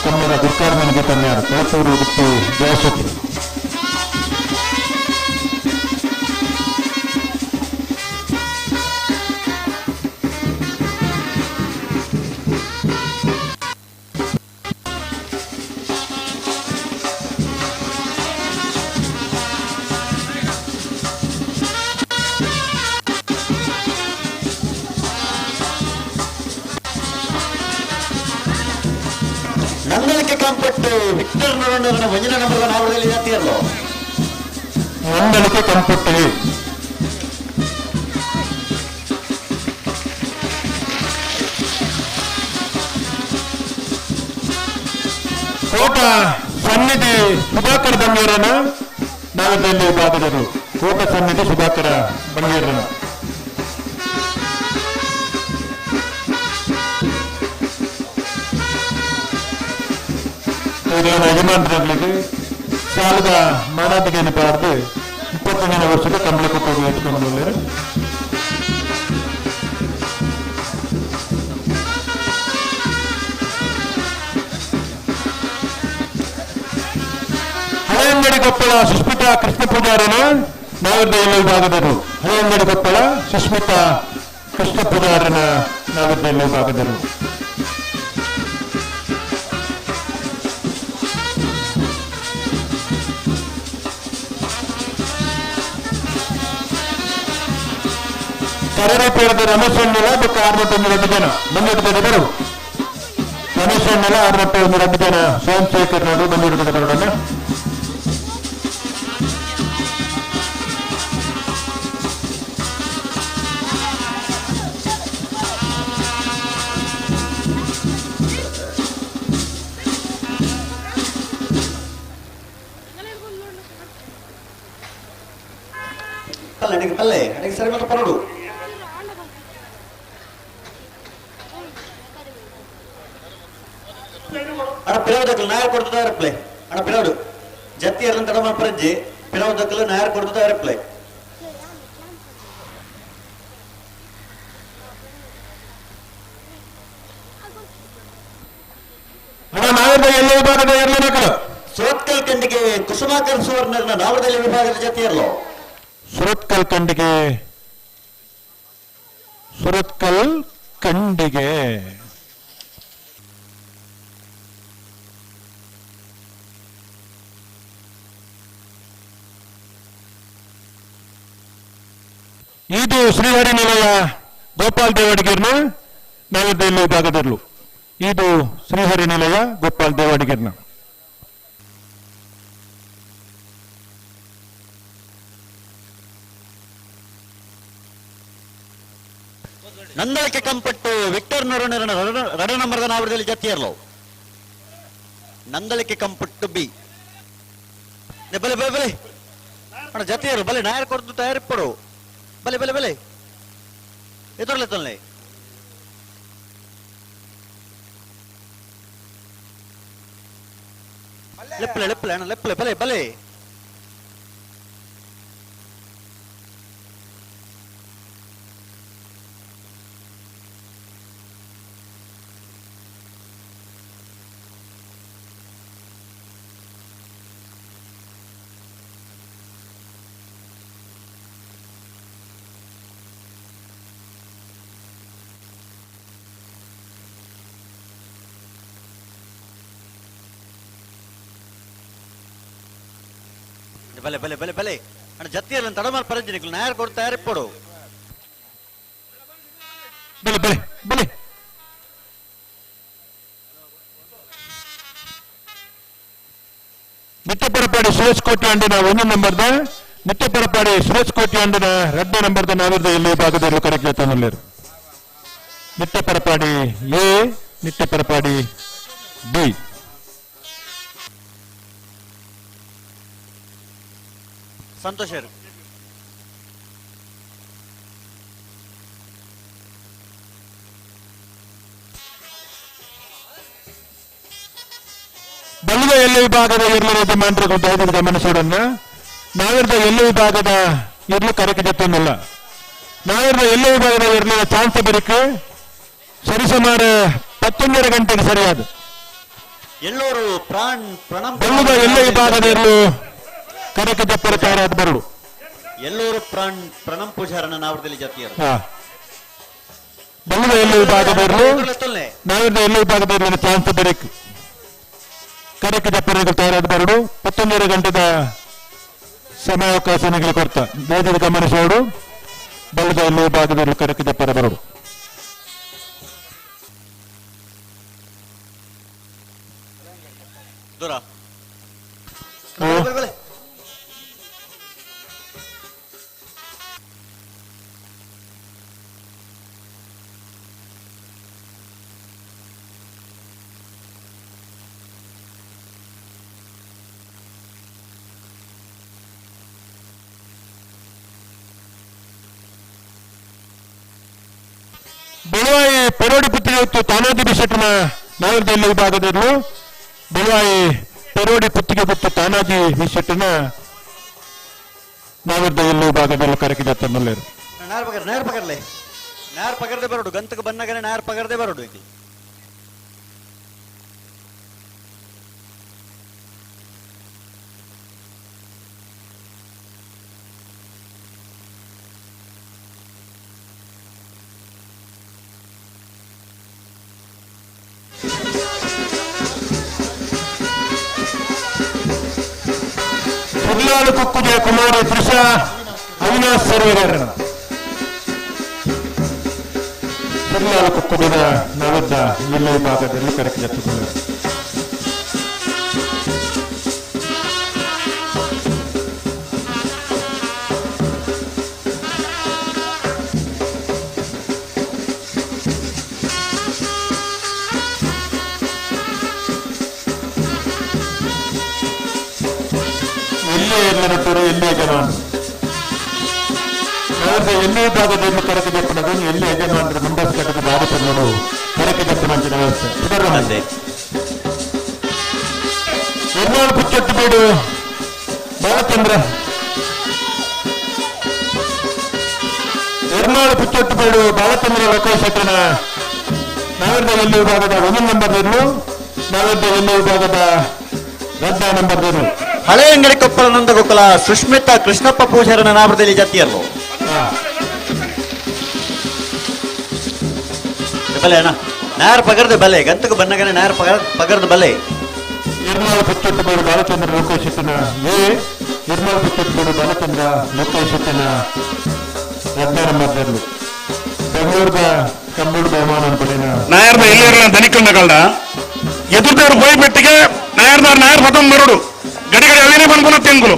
ಕನ್ನಡ ಗುರ್ಕಾರ್ಮನಿಗೆ ತನ್ಯಾರು ಕೊಳಚೂರು ಗುತ್ತು ಜಯಶೆಟ್ರು. ನಂದಳಿಕೆ ಕಂಪಟ್ಟು ವಿಕ್ಟರ್ ನೋಡೋಣ ಒಂಜಿನ ನಂಬರ್ ನಾವದಲ್ಲಿ ಜಾತಿಯಲ್ಲೋ. ನಂದಳಿಕೆ ಕಂಪಟ್ಟು ಕೋಟ ಸನ್ನಿಧಿ ಸುಧಾಕರ್ ಬಂಗೇರನ ನಾವದಲ್ಲಿ ವಿಭಾಗದರು. ಕೋಟ ಸನ್ನಿಧಿ ಸುಧಾಕರ ಬಂಗೇರನ. ಇವರ ಯಜಮಾನರಿಗೆ ಸಾಲದ ಮಾರಾಟಕ್ಕೆ ಬಾರದು 21ನೇ ವರ್ಷದ ಕಂಬಳ ಕೊಟ್ಟು ಎತ್ಕೊಂಡು. ಕೊಪ್ಪಳ ಸುಸ್ಮಿತಾ ಕೃಷ್ಣ ಪೂಜಾರನ ನಾಗರದ ಎಲ್ಲ ವಿಭಾಗದರು. ಹಳೆಯಂಗಡಿ ಕೊಪ್ಪಳ ಸುಸ್ಮಿತಾ ಕೃಷ್ಣ ಪೂಜಾರನ ನಾಗರದ ಎಲ್ಲ ವಿಭಾಗದರು. ಕರಡೆ ಪೇರದ ರಮೇಶ್ ಅಣ್ಣಲ ಬೊಕ್ಕ 601 ಜನ ಬಂದಿಡ್ತಾರೆ ಬರು. ರಮೇಶ್ ಅಣ್ಣಲ 602 ಜನ ಸ್ವಯಂ ಸೇವಕರು ಬಂದಿಡ್ತಾರೆ ಬರೋಣ. ಅಡಿಗೆ ಪಲ್ಲೆ ಅಡಿಗೆ ಸರಿ ಮಾತ್ರ ಪರಡು. ಅಣ್ಣ ಪಿರವದಕ್ಕಲು ನಾಯರ್ ಕೊಡ್ತದ ಪ್ಲೇ. ಅಣ್ಣ ಪಿರವಡು ಜತ್ತಿ ಎಲ್ಲ ತಡ ಪರಜ್ಜಿ ಪಿರವದಕ್ಕಲು ನಾಯರ್ ಕೊಡ್ತದ ಪ್ಲೇ. ಅಣ್ಣ ನಾಗರದ ಎಲ್ಲ ವಿಭಾಗದ ಎಲ್ಲ ಮಕ್ಕಳು. ಸೋತ್ಕಲ್ ಖಂಡಿಗೆ ಕುಸುಮಾಕರ್ ಸುವರ್ಣರ್ನ ನಾವರದಲ್ಲಿ ವಿಭಾಗದ ಜತಿಯಲ್ಲೋ. ಸುರತ್ಕಲ್ ಖಂಡಿಗೆ, ಸುರತ್ಕಲ್ ಖಂಡಿಗೆ. ಇದು ಶ್ರೀಹರಿ ನಿಲಯ ಗೋಪಾಲ್ ದೇವಾಡಿಗರ್ನ ನಾಗರದಲ್ಲಿ ವಿಭಾಗದಲ್ಲೂ. ಇದು ಶ್ರೀಹರಿ ನಿಲಯ ಗೋಪಾಲ್ ದೇವಾಡಿಗರ್ನ. ನಂದಳಿಕೆ ಕಂಪಟ್ಟು ವಿಕ್ಟರ್ ನರುಣರನ ರಡ ನಂಬರ್ದ ನಾವರದಲ್ಲಿ ಜತಿಯರ್ಲೋ. ನಂದಳಿಕೆ ಕಂಪಟ್ಟು ಬಿ ಬಲೆ ಬಲೆ ಬಲೆ ಅಣ್ಣ ಜತಿಯರು ಬಲೆ ನಾಯರ್ ಕೊಡ್ದು ತಯಾರಿಪ್ಪಡು ಬಲೆ ಬಲೆ ಬಲೆ ಎದುರಲೆ ತೊಲ್ಲೆ. ಲೆಪ್ಪಲೆ ಲೆಪ್ಪಲೆ ಅಣ್ಣ ಲೆಪ್ಪಲೆ ಬಲೆ ಬಲೆ. ಬಲೆ ಬಲೆ ಬಲೆ ಬಲೆ ಅಣ್ಣ ಜತ್ತಿಯಲ್ಲ ತಡಮಾಲ್ ಪರಂಜನಿಕಲು ನಾಯರ್ ಕೊಡ್ತಾ ತಯಾರಿಪ್ಪಡು. ಬಲೆ ಬಲೆ ಬಲೆ. ನಿತ್ಯಪರಪಾಡಿ ಸುರೇಶ್ ಕೋಟಿ ಅಂಡಿನ 1 ನಂಬರ್ದ, ನಿತ್ಯಪರಪಾಡಿ ಸುರೇಶ್ ಕೋಟಿ ಅಂಡಿನ 2 ನಂಬರ್ದ ನಾವಿರದ ಇಲ್ಲಿ ಭಾಗದಲ್ಲಿ ಕರೆಕ್ಟ್ ಜೊತೆನಲ್ಲಿರು. ನಿತ್ಯಪರಪಾಡಿ ಎ, ನಿತ್ಯಪರಪಾಡಿ ಬಿ. ಸಂತೋಷ. ಬಲ್ಲದ ಎಲ್ಲ ವಿಭಾಗದ ಇರ್ಲು ಯಜಮಾನರು ದಯವಿಟ್ಟು ಗಮನಿಸೋಡನ್ನ. ನಾಗರದ ಎಲ್ಲ ವಿಭಾಗದ ಇರ್ಲು ಕರೆಕ್ಟ್ ಜೊತೆನಲ್ಲ. ನಾಗರದ ಎಲ್ಲ ವಿಭಾಗದ ಇರ್ಲಿನ ಚಾನ್ಸ್ ಬರಿಕೆ ಸರಿಸುಮಾರು 11:30 ಗಂಟೆಗೆ ಸರಿಯಾದ. ಎಲ್ಲರೂ ಪ್ರಾಣ್ ಪ್ರಣಮ್ ಬಲ್ಲದ ಎಲ್ಲ ವಿಭಾಗದ ಇರ್ಲು ಕರೆಕ್ಟ್ ಜಪ್ಪರ ತಯಾರಾದ ಬರಡು. ಎಲ್ಲರೂ ಪ್ರಾಣ್ ಪ್ರಣಮ್ ಪೂಜಾರನ ನಾವರದಲ್ಲಿ ಜಾತಿಯರು. ಬಲ್ಲದ ಎಲ್ಲ ವಿಭಾಗದ ಇರ್ಲು ನಾಗರದ ಎಲ್ಲ ವಿಭಾಗದ ಇರ್ಲಿನ ಚಾನ್ಸ್ ಬರಿಕೆ ಕರೆಕ್ಟ್ ಜಪ್ಪರ ತಯಾರಾದ ಬರಡು. 11:30 ಗಂಟೆದ ಸಮಯಾವಕಾಶ ನಿಮಗೆ ಕೊಡ್ತಾ ದಯವಿಟ್ಟು ಗಮನಿಸೋಡು. ಬಲ್ಲದ ಎಲ್ಲ ವಿಭಾಗದಲ್ಲಿ ಕರೆಕ್ಟ್ ಜಪ್ಪರ ಬರಡು. ದೂರ. ಬೆಳವಾಯಿ ಪೆರೋಡಿ ಪುತ್ತಿಗೆ ಹೊತ್ತು ತಾನಾಜಿ ಬಿಶೆಟ್ಟಿನ ನಾಗರದಲ್ಲಿ ವಿಭಾಗದಲ್ಲೂ ಬೆಳವಾಯಿ ಪೆರೋಡಿ ಪುತ್ತಿಗೆ ಗೊತ್ತು ತಾನಾಜಿ ಬಿಶೆಟ್ಟಿನ ನಾಗರದಲ್ಲಿ ವಿಭಾಗದಲ್ಲಿ ಕರಕಿದ ತನ್ನಲ್ಲೇರು. ನಾರ್ ಪಕರ್ ನಾರ್ ಪಕರ್ಲೆ ನಾರ್ ಪಕರ್ದೆ ಬರೋಡು ಗಂತಕ್ಕೆ ಬನ್ನಗನೆ ನಾರ್ ಪಕರ್ದೆ ಬರೋಡು ಈಗ. ಕುಕ್ಕುಜೆ ಕುಮಾರಿ ತ್ರಿಷಾ ಅವಿನಾಶ್ ಸರ್ವೇರನ ಸಿರ್ಲಾಲ್ ಕುಕ್ಕುಜದ ನವದ್ದ ಎಲ್ಲ ವಿಭಾಗದಲ್ಲಿ ಕರೆಕ್ಟ್ ಜತ್ತಿದ್ದಾರೆ. ಎಲ್ಲಿ ಎಲ್ಲರೂ ಎಲ್ಲಿ ಯಜಮಾನರು ನವರದ ಎಲ್ಲಿ ಭಾಗದಲ್ಲಿ ಕರಕೆ ಜಪ್ಪನದು ಎಲ್ಲಿ ಯಜಮಾನರು ಮುಂಡಸ್ ಕಟ್ಟದ ಭಾರತಗಳು ಕರಕೆ ಜಪ್ಪನಂಚಿನ ವ್ಯವಸ್ಥೆ ಅಂದೆ. ಎರ್ನಾಳು ಪುಚ್ಚೊಟ್ಟು ಬೀಡು ಬಾಲಚಂದ್ರ ಎರ್ನಾಳು ಪುಚ್ಚೊಟ್ಟು ಬೀಡು ಬಾಲಚಂದ್ರ ಲೋಕೇಶ್ ಶೆಟ್ಟನ ನವರದ ಎಲ್ಲಿ ವಿಭಾಗದ ಒಂದು ನಂಬರ್ದನ್ನು ನವರದ ಎಲ್ಲಿ ವಿಭಾಗದ ರಡ್ಡ ನಂಬರ್ದನ್ನು ಹಳೆ ಅಂಗಡಿ ಕೊಪ್ಪಳ ನಂದಗೋಕುಲ ಸುಷ್ಮಿತಾ ಕೃಷ್ಣಪ್ಪ ಪೂಜಾರನ ನಾಮದಲ್ಲಿ ಜಾತಿಯಲ್ಲೋ ಬಲೆ ಅಣ್ಣ ನಾರ್ ಪಗರ್ದ ಬಲೆ ಗಂತకు ಬನ್ನಗನೆ ನಾರ್ ಪಗರ್ದ ಬಲೆ. ನಿರ್ಮಲ ಪುಚ್ಚೊಟ್ಟು ಬೀಡು ಬಾಲಚಂದ್ರ ಲೋಕೇಶ್ ಶೆಟ್ಟನ ಎ ನಿರ್ಮಲ ಪುಚ್ಚೊಟ್ಟು ಬೀಡು ಬಾಲಚಂದ್ರ ಲೋಕೇಶ್ ಶೆಟ್ಟನ ರಡ್ಡ ನಂಬರ್ದನ್ನು ಬೆಂಗಳೂರದ ಕಂಬೂರು ಬಹುಮಾನ ಪಡೆಯ ನಾಯರ್ದ ಎಲ್ಲಿರಲ್ಲ ದನಿಕಂಡ ಕಳ್ಳ ಎದುರ್ದವ್ರು ಹೋಯ್ ಬೆಟ್ಟಿಗೆ ನಾಯರ್ದವ್ರು ನಾಯರ್ ಪತಂ ಬರುಡು ಗಡಿ ಗಡಿ ಅವೇನೇ ಪನ್ಪುನ ತೆಂಗುಲು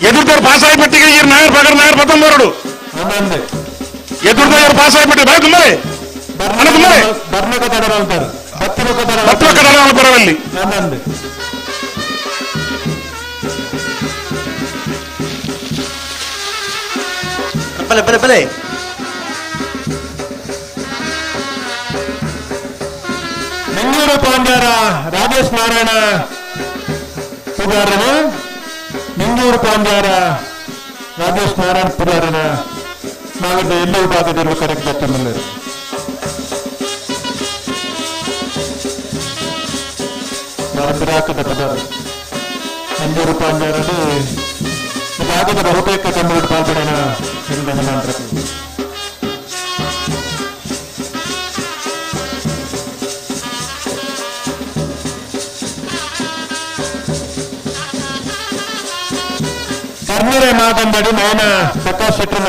ಎದುರ್ದವ್ರು ಪಾಸ್ ಆಗಿ ಈ ನಾಯರ್ ಪಗರ್ ನಾಯರ್ ಪತಂ ಬರುಡು ಎದುರ್ದವ್ರು ಪಾಸ್ ಆಗಿಬಿಟ್ಟು ಬಾಯ್ ತುಂಬರೆ ಅಣ್ಣ ತುಂಬರೆ ಬರ್ನಕ ತಡ ಅಂತಾರೆ ಬತ್ತಿರಕ ತಡ ಬತ್ತಲಕ್ಕ ತಡ ಬರವಲ್ಲಿ ಆನಂದ್ ಬಲೆ ಬಲೆ ಬಲೆ. ಬೆಂಗಳೂರು ಪಾಂಡ್ಯರ ರಾಜೇಶ್ ನಾರಾಯಣ ಪೂಜಾರನ ಮಂಗಳೂರು ಪಾಂಡ್ಯರ ರಾಜೇಶ್ ನಾರಾಯಣ ಪೂಜಾರನ ನಾವಿದ್ದ ಎಲ್ಲ ವಿಭಾಗದಲ್ಲೂ ಕರೆಕ್ಟ್ ಬರ್ತಾನೆ. ಪದ ಮಂಗಳೂರು ಪಾಂಡ್ಯರಲ್ಲಿ ಭಾಗದ ಬಹುತೇಕ ಕನ್ನಡ ಪಾಲ್ಪಡೆನ ಯಜಮಾನರು. ಕರ್ನೂರೆ ಮಾತಂದಡಿ ನಯನ ಪ್ರಕಾಶ್ ಶೆಟ್ಟನ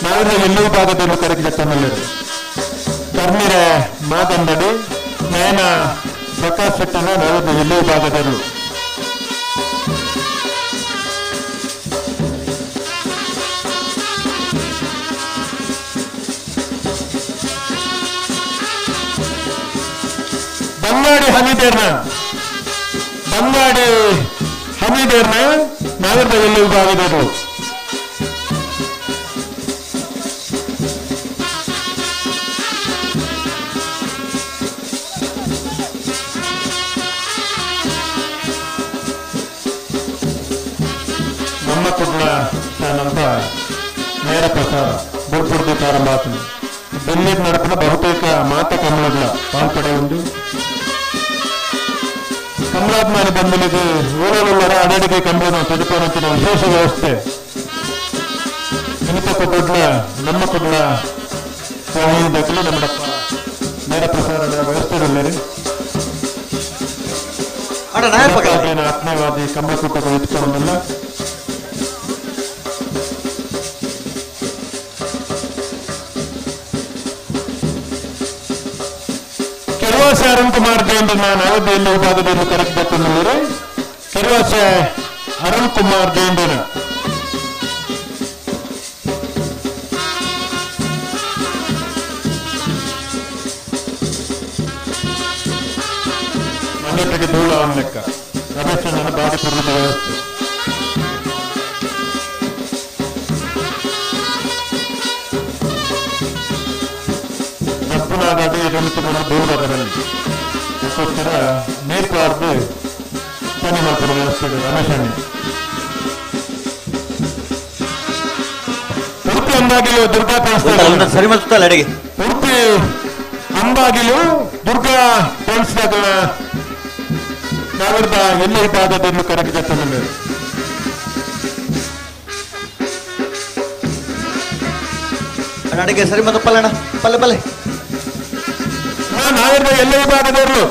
ನಾವಿನ ಎಲ್ಲೂ ಭಾಗದಲ್ಲೂ ಕರೆಕ್ಟ್ ಜತ್ತನಲ್ಲಿರು. ಕರ್ನೂರೆ ಮಾತಂದಡಿ ನಯನ ಪ್ರಕಾಶ್ ಶೆಟ್ಟನ ನಾವಿನ ಎಲ್ಲೂ ಭಾಗದಲ್ಲೂ. ಬಂಗಾಡಿ ಹಮೀದೇರ್ನ ಬಂಗಾಡಿ ಹಮೀದೇರ್ನ ನಾವಿನ ಎಲ್ಲೂ ವಿಭಾಗದವರು. ನಮ್ಮ ಕುಡ್ಲ ಚಾನಲ್ದ ನೇರ ಪ್ರಸಾರ ಬುಡ್ಪುಡ್ದು ಪ್ರಾರಂಭ ಆತನು. ಬೆನ್ನಿಗೆ ನಡಪನ ಬಹುತೇಕ ಮಾತ ಕಮಲಗಳ ಪಾಲ್ಪಡೆ ಉಂಡು. ಕಮಲಾತ್ಮಾನ ಬಂಧುಲಿಗೆ ಊರಲ್ಲರ ಅಡಡಿಗೆ ಕಂಬಳನ ತದುಪನಂತಿನ ವಿಶೇಷ ವ್ಯವಸ್ಥೆ ಇನಿತ ಕೊಡ್ಲ ನಮ್ಮ ಕುಡ್ಲ ಸ್ವಾಮಿ ದಕ್ಕಲು ನಮ್ಮ ನೇರ ಪ್ರಸಾರದ ವ್ಯವಸ್ಥೆ ಆತ್ಮೀಯವಾದಿ ಕಮಲ ಕೂಟದ ಇಟ್ಕೊಂಡಲ್ಲ. ಕೆರವಾಸೆ ಅರುಣ್ ಕುಮಾರ್ ಜೈನ್ರನ್ನ ನವದೆಹಲಿ ವಿಭಾಗದಲ್ಲಿ ಕರೆಕ್ಟ್ ಬರ್ತಾನೆ. ಕೆರವಾಸೆ ಅರುಣ್ ಕುಮಾರ್ ಜೈನ್ರನ್ನ ಮಂಡ್ಯಕ್ಕೆ ಧೂಳ ಅವನ ಲೆಕ್ಕ ರಮೇಶ್ ಅಣ್ಣನ ಬಾಡಿ ಪೂರ್ಣದ ವ್ಯವಸ್ಥೆ. ತಪ್ಪುನಾದಾಗಿ ಇದನ್ನು ಧೂಳು ಅದರಲ್ಲಿ ಅದಕ್ಕೋಸ್ಕರ ನೀರು ಪಾರ್ದು ಸನಿ ಮಾಡ್ತಾರೆ ವ್ಯವಸ್ಥೆ ರಮೇಶ್ ಅಣ್ಣ. ಉಡುಪಿ ಅಂಬಾಗಿಲು ದುರ್ಗಾ ಒಂದು ಸರಿ ಮಾಡ್ತಲ್ಲ ಅಡಿಗೆ. ಉಡುಪಿ ಅಂಬಾಗಿಲು ದುರ್ಗಾ ಪಂಚಗಳ ಸಾವಿರದ ಎಲ್ಲ ವಿಭಾಗದಲ್ಲಿ ಕರೆಕ್ಟ್ ಜತ್ತನಲ್ಲಿ. ಅಡಿಗೆ ಸರಿ ಮತ್ತು ಪಲ್ಲಣ್ಣ ಪಲ್ಲೆ ಪಲ್ಲೆ. ನಾವಿರುವ ಎಲ್ಲ ವಿಭಾಗದವರು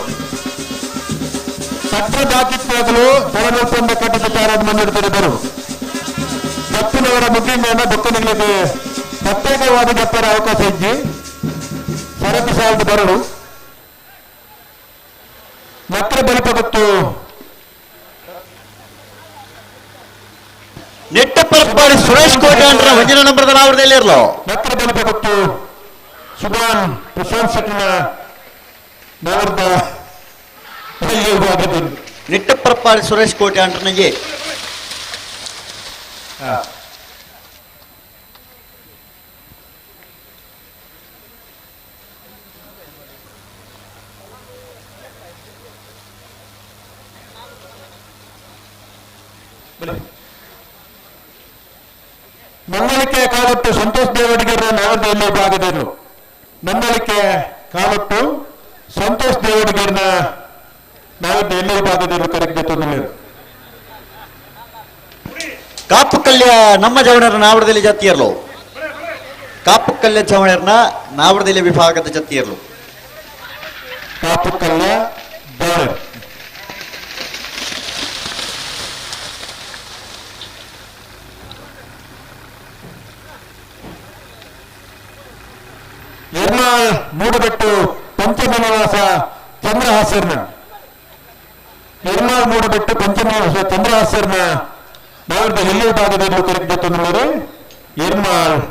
ಕಟ್ಟ ಬಾಕಿತ್ತಾಗಲು ತರಬೇತಂದ ಕಟ್ಟದ ತಾರದ ಮಂದಿರ್ತಾರೆ ಬರು ದಪ್ಪಿನವರ ಮುಗಿನ ಬೊಕ್ಕನಿಗಳಿಗೆ ಪ್ರತ್ಯೇಕವಾದ ದಪ್ಪರ ಅವಕಾಶ ಇಜ್ಜಿ ಸರಕು ಸಾಲದ ಬರಡು ನತ್ರ ಬಲಿಪ ಗೊತ್ತು ನೆಟ್ಟ ಪರಪ್ಪಾಡಿ ಸುರೇಶ್ ಕೋಟೆ ಅಂದ್ರ ಒಂಜಿನ ನಂಬರ್ದ ನಾವರದಲ್ಲಿ ಇರಲು. ನತ್ರ ಬಲಿಪ ಗೊತ್ತು ಸುಭಾನ್ ಪ್ರಶಾಂತ್ ಶೆಟ್ಟಿನ ನವರದ ವಿಭಾಗದಲ್ಲಿ ನೆಟ್ಟ ಪರಪ್ಪಾಡಿ ಸುರೇಶ್ ಕೋಟೆ ಅಂಡ್ರನಿಗೆ ನಂದಳಿಕೆ ಕಾಲೊಟ್ಟು ಸಂತೋಷ್ ದೇವಡಿಗರ ನವರದಲ್ಲಿ ಭಾಗದರು. ನಂದಳಿಕೆ ಕಾಲೊಟ್ಟು ಸಂತೋಷ್ ದೇವಡಿಗರನ ನವರದಲ್ಲಿ ಭಾಗದರು ಕರೆಕ್ಟ್ ತೊಂದರೆ. ಕಾಪು ಕಲ್ಯ ನಮ್ಮ ಜವಣರ ನಾವರದಲ್ಲಿ ಜತ್ತಿಯರ್ಲು. ಕಾಪು ಕಲ್ಯ ಜವಣರನ ನಾವರದಲ್ಲಿ ವಿಭಾಗದ ಜತ್ತಿಯರ್ಲು. ಕಾಪು ಕಲ್ಯ ಜವಣರು. ಎರ್ನಾಳ್ ಮೂಡಬೆಟ್ಟು ಪಂಚಮನವಾಸ ಚಂದ್ರಹಾಸರ್ನ ಎರ್ನಾಳ್ ಮೂಡಬೆಟ್ಟು ಪಂಚಮನವಾಸ ಚಂದ್ರಹಾಸರ್ನ ನಾವಿದ್ದ ಎಲ್ಲಿ ಭಾಗದಲ್ಲಿ ಕರೆಕ್ಟ್ ತೊಂದರೆ ಎರ್ನಾಳ್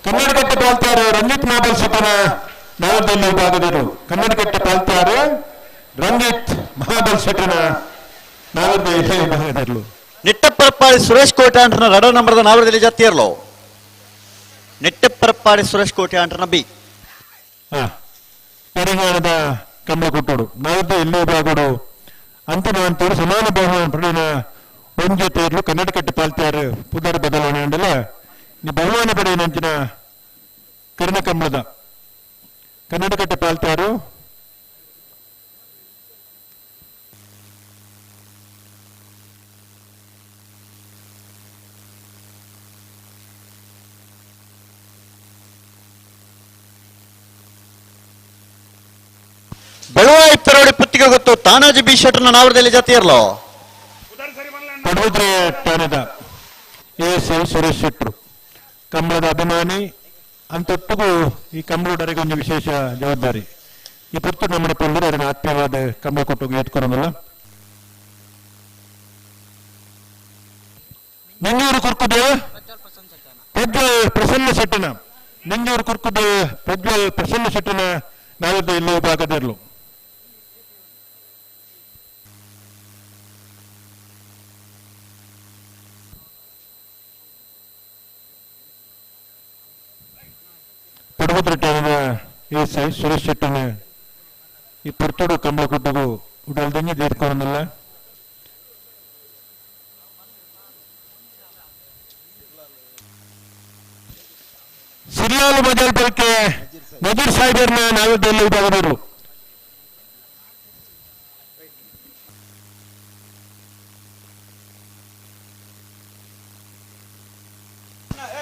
ಕನ್ನಡಕಟ್ಟೆ ಪಾಲ್ತಾರೆ ರಂಜಿತ್ ಮಾಬಲ್ ಶೆಟ್ಟನ ನವದೆಹಲಿ ವಿಭಾಗದರು. ಕನ್ನಡಕಟ್ಟೆ ಪಾಲ್ತಾರೆ ರಂಜಿತ್ ಮಹಾಬಲ್ ಶೆಟ್ಟನ ನವದೆಹಲಿ ವಿಭಾಗದರು. ನೆಟ್ಟಪರಪ್ಪಾಡಿ ಸುರೇಶ್ ಕೋಟೆ ಅಂಟ್ರನ ರಡ ನಂಬರ್ದ ನಾವರದಲ್ಲಿ ಜತ್ತಿಯರ್ಲು. ನೆಟ್ಟಪರಪ್ಪಾಡಿ ಸುರೇಶ್ ಕೋಟೆ ಅಂಟ್ರನ ಬಿ. ಪರಿಹಾರದ ಕಂಬ ಕೊಟ್ಟೋಡು ನವದೆಹಲಿ ವಿಭಾಗಡು ಅಂತಿಮ ಅಂತೂರು ಸಮಾನ ಬಹುಮಾನ ಪಡೆಯನ ಒಂಜೆ ತೇರ್ಲು ಕನ್ನಡಕಟ್ಟೆ ಪಾಲ್ತಾರೆ ಪುದರ್ ಬದಲಾವಣೆ ಅಂಡಲ ನೀ ಬಹುಮಾನ ಪಡೆಯನ ಅಂಚಿನ ಕರ್ಣಕಂಬದ ಕನ್ನಡಕಟ್ಟೆ ಪಾಲ್ತಾರು ಬೆಳವಾಯಿ ಪೆರೋಡಿ ಪುತ್ತಿಗೆ ಗೊತ್ತು ತಾನಾಜಿ ಬಿ ಶೆಟ್ಟರ್ನ ನಾವರದಲ್ಲಿ ಜತ್ತಿಯರ್ಲು. ಪಡುಬಿದ್ರೆ ಠಾಣದ ಎಸ್ I Suresh ಶೆಟ್ಟರು ಕಂಬಳದ ಅಭಿಮಾನಿ ಅಂತೊಟ್ಟಿಗೂ ಈ ಕಂಬಳದವರಿಗೆ ಒಂದು ವಿಶೇಷ ಜವಾಬ್ದಾರಿ. ಈ ಪುತ್ತು ನಮ್ಮ ಪೊಲ್ಲರು ಅದನ್ನ ಆತ್ಮೀಯವಾದ ಕಂಬಳ ಕೊಟ್ಟು ಎತ್ಕೊಳಲ್ಲ. ನಂಜೂರು ಕುರ್ಕುದೆ ಪ್ರಜ್ವಲ್ ಪ್ರಸನ್ನ ಶೆಟ್ಟನ ನಂಜೂರು ಕುರ್ಕುದೆ ಪ್ರಜ್ವಲ್ ಪ್ರಸನ್ನ ಶೆಟ್ಟನ ನಾವಿದ್ದ ಇಲ್ಲಿ ವಿಭಾಗದಿರಲು. ಪಡುಬಿದ್ರೆ ಠಾಣದ ಎಸ್ I Suresh ಶೆಟ್ಟನ ಈ ಪುರ್ತೋಡು ಕಂಬಳ ಕೊಟ್ಟದು ಉಡಲ್ದಂಗೆ ದೇರ್ಕೊಳಲ್ಲ. ಸಿರಿಯಾಲು ಬಜಾರ್ ಬಳಿಕೆ ನಜೀರ್ ಸಾಹೇಬರ್ನ ನಾವಿದ್ದಲ್ಲಿ ವಿಭಾಗದವರು.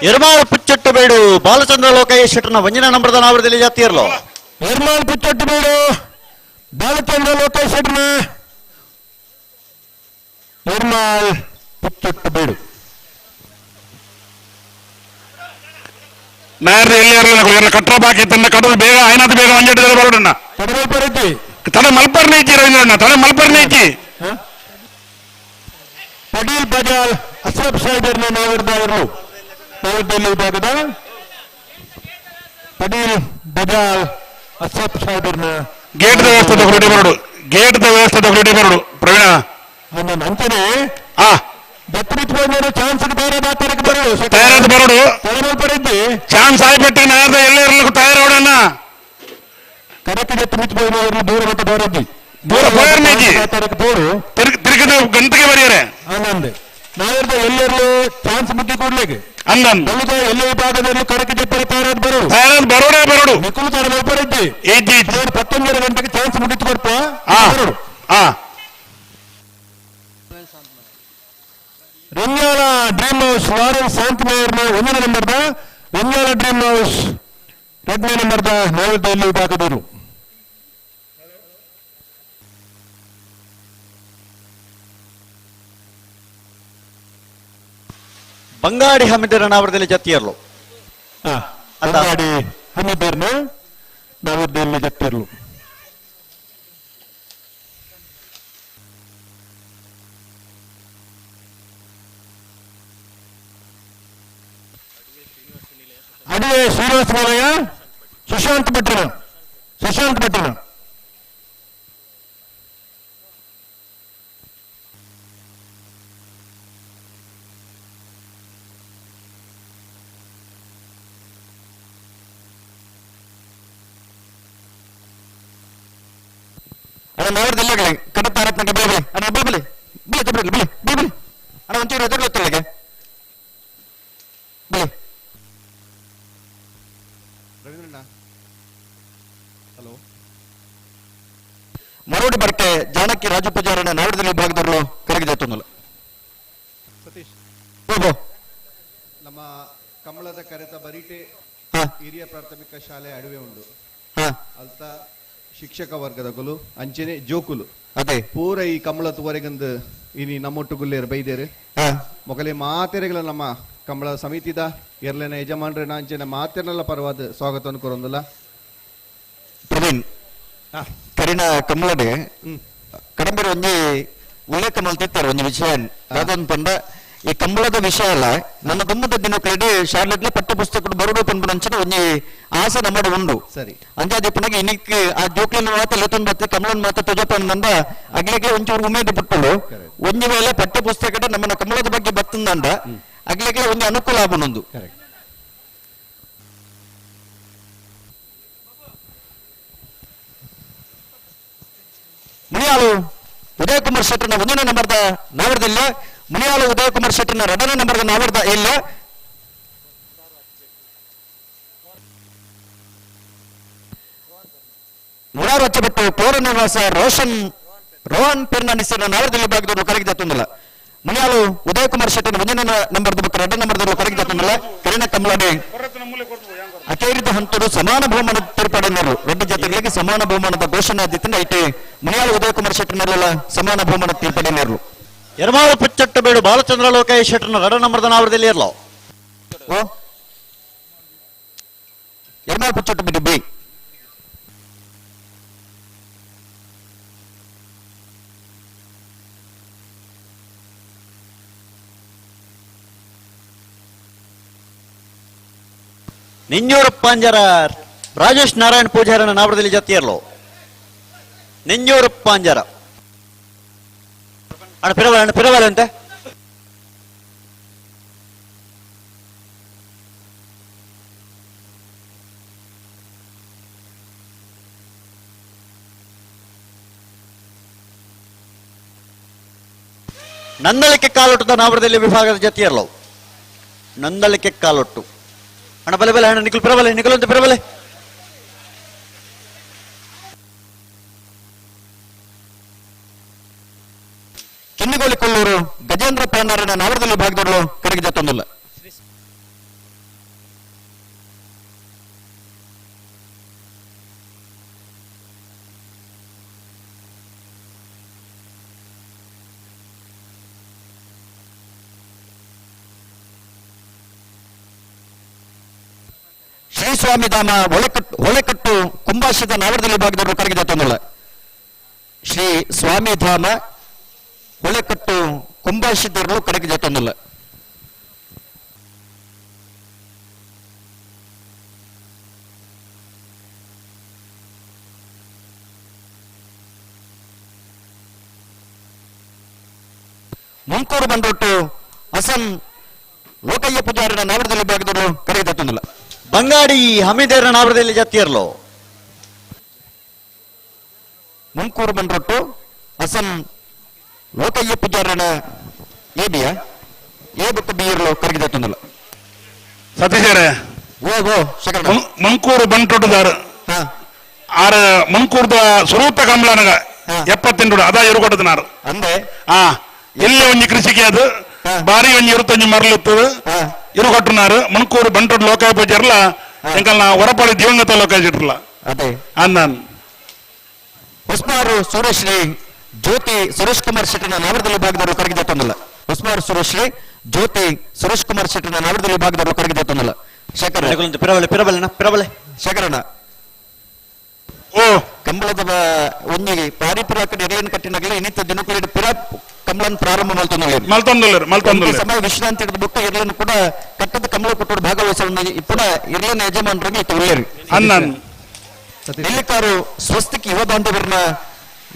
ಎರ್ಮಾಳು ಪುಚ್ಚೊಟ್ಟು ಬೇಡು ಬಾಲಚಂದ್ರ ಲೋಕಯ್ಯ ಶೆಟ್ಟರ್ನ ವಂಜನ ನಂಬರ್ದ ನಾವರದಲ್ಲಿ ಜಾತಿಯರ್ಲು. ಎರ್ಮಾಳು ಪುಚ್ಚೊಟ್ಟು ಬೇಡು ಬಾಲಚಂದ್ರ ಲೋಕಯ್ಯ ಶೆಟ್ಟರ್ನ ಎರ್ಮಾಳ್ ಪುಚ್ಚೊಟ್ಟು ಬೇಡು. ನಾಯರ್ ಎಲ್ಲಿ ಇರಲಿಲ್ಲ ಕಟ್ಟರ ಬಾಕಿ ತಂದ ಕಡಲು ಬೇಗ ಆಯ್ನಾದ ಬೇಗ ಒಂಜೆಟ್ಟಿದ್ರೆ ಬರೋಡಣ್ಣ. ತಡೆ ಮಲ್ಪರ್ನೆ ಇಚ್ಚಿ ರವೀಂದ್ರಣ್ಣ, ತಡೆ ಮಲ್ಪರ್ನೆ ಇಚ್ಚಿ. ಪಡೀಲ್ ಬಜಾರ್ ಅಶ್ರಫ್ ಸಾಹೇಬರ್ನ ನಾವರ್ದಾವರು ನವದೆಹಲಿ ವಿಭಾಗದ ಪಡೀಲ್ ಬಜಾರ್ ಅಶ್ರಫ್ ಸಾಹೇಬರ್ನ ಗೇಟ್ ವ್ಯವಸ್ಥೆ ರೆಡಿ ಬರೋಡು, ಗೇಟ್ ವ್ಯವಸ್ಥೆ ರೆಡಿ ಬರೋಡು ಪ್ರವೀಣ. ಅಂಚನೆ ಚಾನ್ಸ್ ಬೇರೆ. ತಯಾರಾದ ಬರೋಡು. ಪಡೆದ್ದಿ. ಚಾನ್ಸ್ ಆಯ್ಬಿಟ್ಟು ನಾಯರ್ದ ಎಲ್ಲೆರಲಿಗೂ ತಯಾರು ಅವಡನ್ನ. ಕರೆಕ್ಟ್ ಜೊತೆ ಮಿತ್ ಬೋಯ್ನವರು ದೂರ ಮತ್ತೆ ಬರೋದ್ದಿ. ದೂರ ಪೋಯರ್ ಮೇಜಿ. ಪೋರು. ತಿರುಗಿದ ಗಂಟೆಗೆ ಬರೆಯರೆ. ಆನಂದ್ ನಾಯರ್ದ ಎಲ್ಲೆರಲು ಚಾನ್ಸ್ ಮುಗ್ಗಿ ಕೂಡ್ಲಿಕ್ಕೆ. ಅಂದನ್. ಬಲಿದ ಎಲ್ಲೇ ವಿಭಾಗದಲ್ಲಿ ಕರೆಕ್ಟ್ ಜೊತೆ ತಯಾರಾದ ಬರೋಡು. ತಯಾರಾದ ಬರೋಡೇ ಬರೋಡು. ನಿಖುಲ್ ತರ ಪಡೆದ್ದಿ. ಇಜ್ಜಿ ಇಜ್ಜಿ. 19 ಗಂಟೆಗೆ ಚಾನ್ಸ್ ಮುಗಿತು ಕೊಡ್ಪ. ಆ ಆ ರಂಗಾಲ ಡ್ರೀಮ್ ಹೌಸ್ ಲಾರೆನ್ಸ್ ಶಾಂತಿಮೇಯರ್ನ ಒಂದನೇ ನಂಬರ್ದ, ರಂಗಾಲ ಡ್ರೀಮ್ ಹೌಸ್ ಎರಡನೇ ನಂಬರ್ದ ನಾಯರ್ದ ಎಲ್ಲಿ ವಿಭಾಗದವರು. ಬಂಗಾಡಿ ಹಮಿದರ ನಾವರದಲ್ಲಿ ಜತ್ತಿಯರ್ಲು. ಬಂಗಾಡಿ ಹಮೀದರ್ನ ನಾವರ್ದಲ್ಲಿ ಜತ್ತಿರ್ಲು. ಅಡಿಗೆ ಶ್ರೀನಿವಾಸ ಮಾಲಯ್ಯ ಸುಶಾಂತ್ ಭಟ್ರನ, ಸುಶಾಂತ್ ಭಟ್ರನ. ಅಣ್ಣ ನಾವರದಲ್ಲಿ ಕಡತಾರತ್ನಕ ಬೇಬಲೆ ಅಣ್ಣ ಬೇಬಲೆ ಬಿಲೆ ತಬ್ರಲಿ ಬಿಲೆ ಬೇಬಲೆ ಅಣ್ಣ ಒಂಚೂರು ಎದುರು ಬಿಲೆ. ರವೀಂದ್ರಣ್ಣ ಹಲೋ. ಮರೋಡಿ ಬರ್ಕೆ ಜಾನಕಿ ರಾಜು ಪೂಜಾರನ ನಾವರದಲ್ಲಿ ವಿಭಾಗದವರು ಕರಗಿ ಜತ್ತೊಂದಲ್ಲ. ಸತೀಶ್. ಹೋಗೋ. ನಮ್ಮ ಕಮಲದ ಕರೆತ ಬರೀಟೆ ಹಿರಿಯ ಪ್ರಾಥಮಿಕ ಶಾಲೆ ಅಡುವೆ ಉಂಡು. ಅಲ್ತ ಶಿಕ್ಷಕ ವರ್ಗದಕುಲು ಅಂಚನೆ ಜೋಕುಲು ಅದೇ ಪೂರ ಈ ಕಮಲ ತುವರೆಗಂದು ಇನಿ ನಮ್ಮೊಟ್ಟು ಗುಲ್ಲೇರು ಬೈದೇರು. ಮೊಗಲೆ ಮಾತೆರೆಗಳ ನಮ್ಮ ಕಮಲ ಸಮಿತಿದ ಎರ್ಲೆನ ಯಜಮಾನ್ರೆನ ಅಂಚನೆ ಮಾತೆರ್ನೆಲ್ಲ ಪರವಾದ ಸ್ವಾಗತವನ್ನು ಕೊರೊಂದಿಲ್ಲ. ಪ್ರವೀಣ್, ಕರಿನ ಕಮಲಡೆ ಕಡಂಬರಿ ಒಂಜಿ ಉಲ್ಲೇಖ ಮಲ್ತಿತ್ತಾರೆ ಒಂಜಿ ವಿಷಯ ದಾದೊಂದು ಪಂಡ ಈ ಕಂಬಳದ ವಿಷಯ ಅಲ್ಲ, ನನ್ನ ದುಮ್ಮದ ದಿನಕ್ಲೆಡ್ ಶಾಲೆಡ್ಲ ಪಠ್ಯ ಪುಸ್ತಕ ಬರುಡು ಪನ್ಪುನಂಚಿನ ಒಂಜಿ ಆಸೆ ನಮ್ಮಡ ಉಂಡು. ಸರಿ. ಅಂಜಾದಿ ಪುನಗ ಇನಿಕ್ ಆ ಜೋಕ್ಲನ್ ಮಾತ ಲೆತ್ತೊಂದು ಬತ್ತೆ ಕಮಲನ್ ಮಾತ ತೊಜಪಂದಂದ ಅಗ್ಲಿಗೆ ಒಂಚೂರು ಉಮೇದು ಪುಟ್ಟುಂಡು. ಒಂಜಿ ವೇಳೆ ಪಠ್ಯ ಪುಸ್ತಕದ ನಮ್ಮನ್ನ ಕಮಲದ ಬಗ್ಗೆ ಬತ್ತಂದಂಡ ಅಗ್ಲಿಗೆ ಒಂಜಿ ಅನುಕೂಲ ಆಪುನೊಂದು. ಮುನಿಯಾಳು ಉದಯಕುಮಾರ್ ಶೆಟ್ಟರ್ನ ಒಂದನೇ ನಂಬರ್ದ ನಾವರ್ದಿಲ್ಲ, ಮುನಿಯಾಳು ಉದಯಕುಮಾರ್ ಶೆಟ್ಟರ್ನ ಎರಡನೇ ನಂಬರ್ದ ನಾವರ್ದ ಇಲ್ಲ. ಮುರಾರು ಹಚ್ಚಬಿಟ್ಟು ಪೌರ ನಿವಾಸ ರೋಷನ್ ರೋಹನ್ ಪೆರ್ನಾಂಡಿಸ್ ನಾವರ್ದಲ್ಲಿ ವಿಭಾಗದವರು ಕರಗಿ ಜತ್ತೊಂದಿಲ್ಲ. ಮುನಿಯಾಳು ಉದಯಕುಮಾರ್ ಶೆಟ್ಟರ್ನ ಒಂದನೇ ನಂಬರ್ದ ಬೊಕ್ಕ ಎರಡನೇ ನಂಬರ್ದವರು ಕರಗಿ ಜತ್ತೊಂದಿಲ್ಲ. ಕರಿನ ಕಮಲಾಡೆ ಅಕೇರಿದ ಹಂತರು ಸಮಾನ ಬಹುಮಾನ ತೀರ್ಪಡೆದರು. ರೆಡ್ಡಿ ಜತೆಗಳಿಗೆ ಸಮಾನ ಬಹುಮಾನದ ಘೋಷಣೆ ಆದಿತ್ತು. ಐತೆ ಮುನಿಯಾಳು ಉದಯಕುಮಾರ್ ಶೆಟ್ಟರ್ನಲ್ಲೆಲ್ಲ ಸಮಾನ ಬಹುಮಾನ ತೀರ್ಪಡೆದರು. ಎರ್ಮಾಳು ಪುಚ್ಚಟ್ಟು ಬೇಡು ಬಾಲಚಂದ್ರ ಲೋಕೇಶ್ ಶೆಟ್ಟರ್ನ ಎರಡ ನಂಬರ್ದ ನಾವರದಲ್ಲಿ ಇರಲೋ. ಎರ್ಮಾಳು ಪುಚ್ಚಟ್ಟು ಬಿಡು ಬಿ. ನಿಂಜೂರು ಪಾಂಜರ ರಾಜೇಶ್ ನಾರಾಯಣ್ ಪೂಜಾರನ ನಾವರದಲ್ಲಿ ಜತ್ತಿಯರ್ಲೋ. ನಿಂಜೂರು ಪಾಂಜರ ಅಣ್ಣ ಪಿರವಲ ಅಣ್ಣ ಪಿರವಲ ಅಂತೆ. ನಂದಳಿಕೆ ಕಾಲೊಟ್ಟದ ನಾವರದಲ್ಲಿ ವಿಭಾಗದ ಜತಿಯರ್ಲೋ. ನಂದಳಿಕೆ ಕಾಲೊಟ್ಟು ಅಣ್ಣ ಬಲೆ ಬಲೆ ಅಣ್ಣ ನಿಖಲ್ ಪಿರಬಲೆ ನಿಖಲ್ ಅಂತ ಪಿರಬಲೆ. ಕಿನ್ನಿಗೋಳಿ ಕೊಲ್ಲೂರು ಗಜೇಂದ್ರ ಪಾಂಡಾರನ ನಾವರದಲ್ಲಿ ವಿಭಾಗದವರು ಕಡೆಗೆ ಜತ್ತೊಂದಿಲ್ಲ. ಶ್ರೀ ಸ್ವಾಮಿಧಾಮ ಹೊಳೆಕಟ್ಟು ಕುಂಭಾಶಿತ ನಾವರದಲ್ಲಿ ವಿಭಾಗದವರು ಕರಗಿ ಜತ್ತೊಂದಿಲ್ಲ. ಶ್ರೀ ಸ್ವಾಮಿಧಾಮ ಹೊಳೆಕಟ್ಟು ಕುಂಭಾಶಿತರು ಕರಗಿ ಜತ್ತೊಂದಿಲ್ಲ. ಮುಂಕೂರು ಬಂಡೊಟ್ಟು ಹಸನ್ ಲೋಕಯ್ಯ ಪೂಜಾರಿನ ನಾವರದಲ್ಲಿ ಭಾಗದವರು ಕರೆಗೆ ಬಂಗಾಡಿ ಹಮೀದೇರ ನಾವರದಲ್ಲಿ ಜತ್ತಿಯರ್ಲೋ. ಮುಂಕೂರು ಬಂದ್ರೊಟ್ಟು ಹಸನ್ ಲೋಕಯ್ಯ ಪೂಜಾರನ ಎ ಬಿಯ ಎ ಬೊಕ್ಕ ಬಿ ಇರ್ಲು ಕರಗಿದೆ ತಂದಲ್ಲ. ಸತೀಶರೇ, ಓ ಓ ಶೇಖರಣ್ಣ. ಮಂಕೂರು ಬಂಟೊಟ್ಟುದಾರ ಆರ ಮಂಕೂರ್ದ ಸುರೂತ ಕಮಲನಗ 78 ಅದ ಎರುಕೊಟ್ಟದನಾರು ಅಂದೆ. ಆ ಎಲ್ಲಿ ಒಂಜಿ ಕೃಷಿಗೆ ಅದು ಬಾರಿ ಒಂಜಿ ಇರುತ್ತೊಂಜಿ ಮರಳುತ್ತದು ಇರುಕೊಟ್ಟನಾರು ಮಂಕೂರು ಬಂಟೊಟ್ಟು ಲೋಕಾಯ ಪೂಜಾರ್ಲ ಎಂಕಲ್ನ ಹೊರಪಾಳಿ ದಿವಂಗತ ಲೋಕಾಯ ಇಟ್ಟಿರ್ಲ. ಅದೇ. ಅಂದಾನ್. ಹೊಸ್ಮಾರು ಸುರೇಶ್ ರೇ ಜ್ಯೋತಿ ಸುರೇಶ್ ಕುಮಾರ್ ಶೆಟ್ಟಿನ ನಾವರದಲ್ಲಿ ಭಾಗದವರು ಕರಗಿದೆ ತಂದಲ್ಲ. ಹೊಸ್ಮಾರು ಸುರೇಶ್ ರೇ ಜ್ಯೋತಿ ಸುರೇಶ್ ಕುಮಾರ್ ಶೆಟ್ಟಿನ ನಾವರದಲ್ಲಿ ಭಾಗದವರು ಕರಗಿದೆ ತಂದಲ್ಲ. ಶೇಖರ್ ಪಿರಬಲೆ ಪಿರಬಲೆ ಪಿರಬಲೆ. ಶೇಖರಣ್ಣ. ಓ ಕಂಬಳದ ಒಂಜಿ ಪಾರಿಪಿರಾಕ ಎಡೆಯನ್ನು ಕಟ್ಟಿನಾಗಲೇ ಇನ್ನಿತ ದಿನಕುಲಿಡ್ ಪಿರ ಕಂಬಳನ್ ಪ್ರಾರಂಭ ಮಲ್ತೊಂದುಲ್ಲೆರ್. ಮಲ್ತೊಂದುಲ್ಲೆರ್, ಮಲ್ತೊಂದುಲ್ಲೆರ್. ಸಮಯ ವಿಶ್ರಾಂತಿ ಹಿಡಿದು ಬೊಕ್ಕ ಎರ್ಲನ್ನು ಕೂಡ ಕಟ್ಟದ ಕಂಬಳ ಕೊಟ್ಟೋಡು ಭಾಗವಹಿಸಲು ಪುನಃ ಎರ್ಲನ ಯಜಮಾನರಿಗೆ ಇತ್ತು ಉಲ್ಲೇರು. ಅಣ್ಣನ್. ನೆಲ್ಲಿಕಾರು ಸ್ವಸ್ತಿಕ್ ಯುವ ಬಾಂಧವರನ್ನ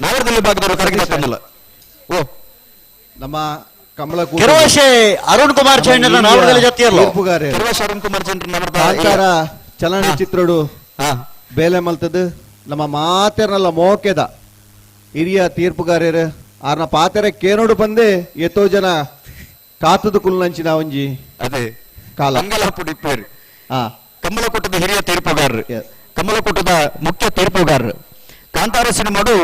ನಾವರದಲ್ಲಿ ಭಾಗದವರು ಕರಗಿದೆ ತಂದಲ್ಲ. ಓ ನಮ್ಮ ಕಮಲ ಕೆರವಾಶೆ ಅರುಣ್ ಕುಮಾರ್ ಜೈನರ ನಾವರದಲ್ಲಿ ಜತ್ತಿಯರ್ಲೋ. ತೀರ್ಪುಗಾರೆ. ಕೆರವಾಶೆ ಅರುಣ್ ಕುಮಾರ್ ಜೈನರ ನಾವರದ ಕಾಂತಾರ ಚಲನಚಿತ್ರಡು ಬೇಲೆ ಮಲ್ತದ್ದು ನಮ್ಮ ಮಾತೆರ್ನಲ್ಲ ಮೋಕೆದ ಹಿರಿಯ ತೀರ್ಪುಗಾರ್ಯರು ಆರ್ನ ಪಾತೆರೆ ಕೇನೋಡು ಬಂದೆ ಎತ್ತೋ ಜನ ಕಾತದ ಕುಲ್ನಂಚಿನ ಒಂಜಿ ಅದೇ ಕಾಲ. ಅಂಗಲಾಪುಡಿ ಇಪ್ಪೇರು. ಕಮಲಕೂಟದ ಹಿರಿಯ ತೀರ್ಪುಗಾರರು, ಕಮಲಕೂಟದ ಮುಖ್ಯ ತೀರ್ಪುಗಾರರು. ಕಾಂತಾರ ಸಿನಿಮಾಡು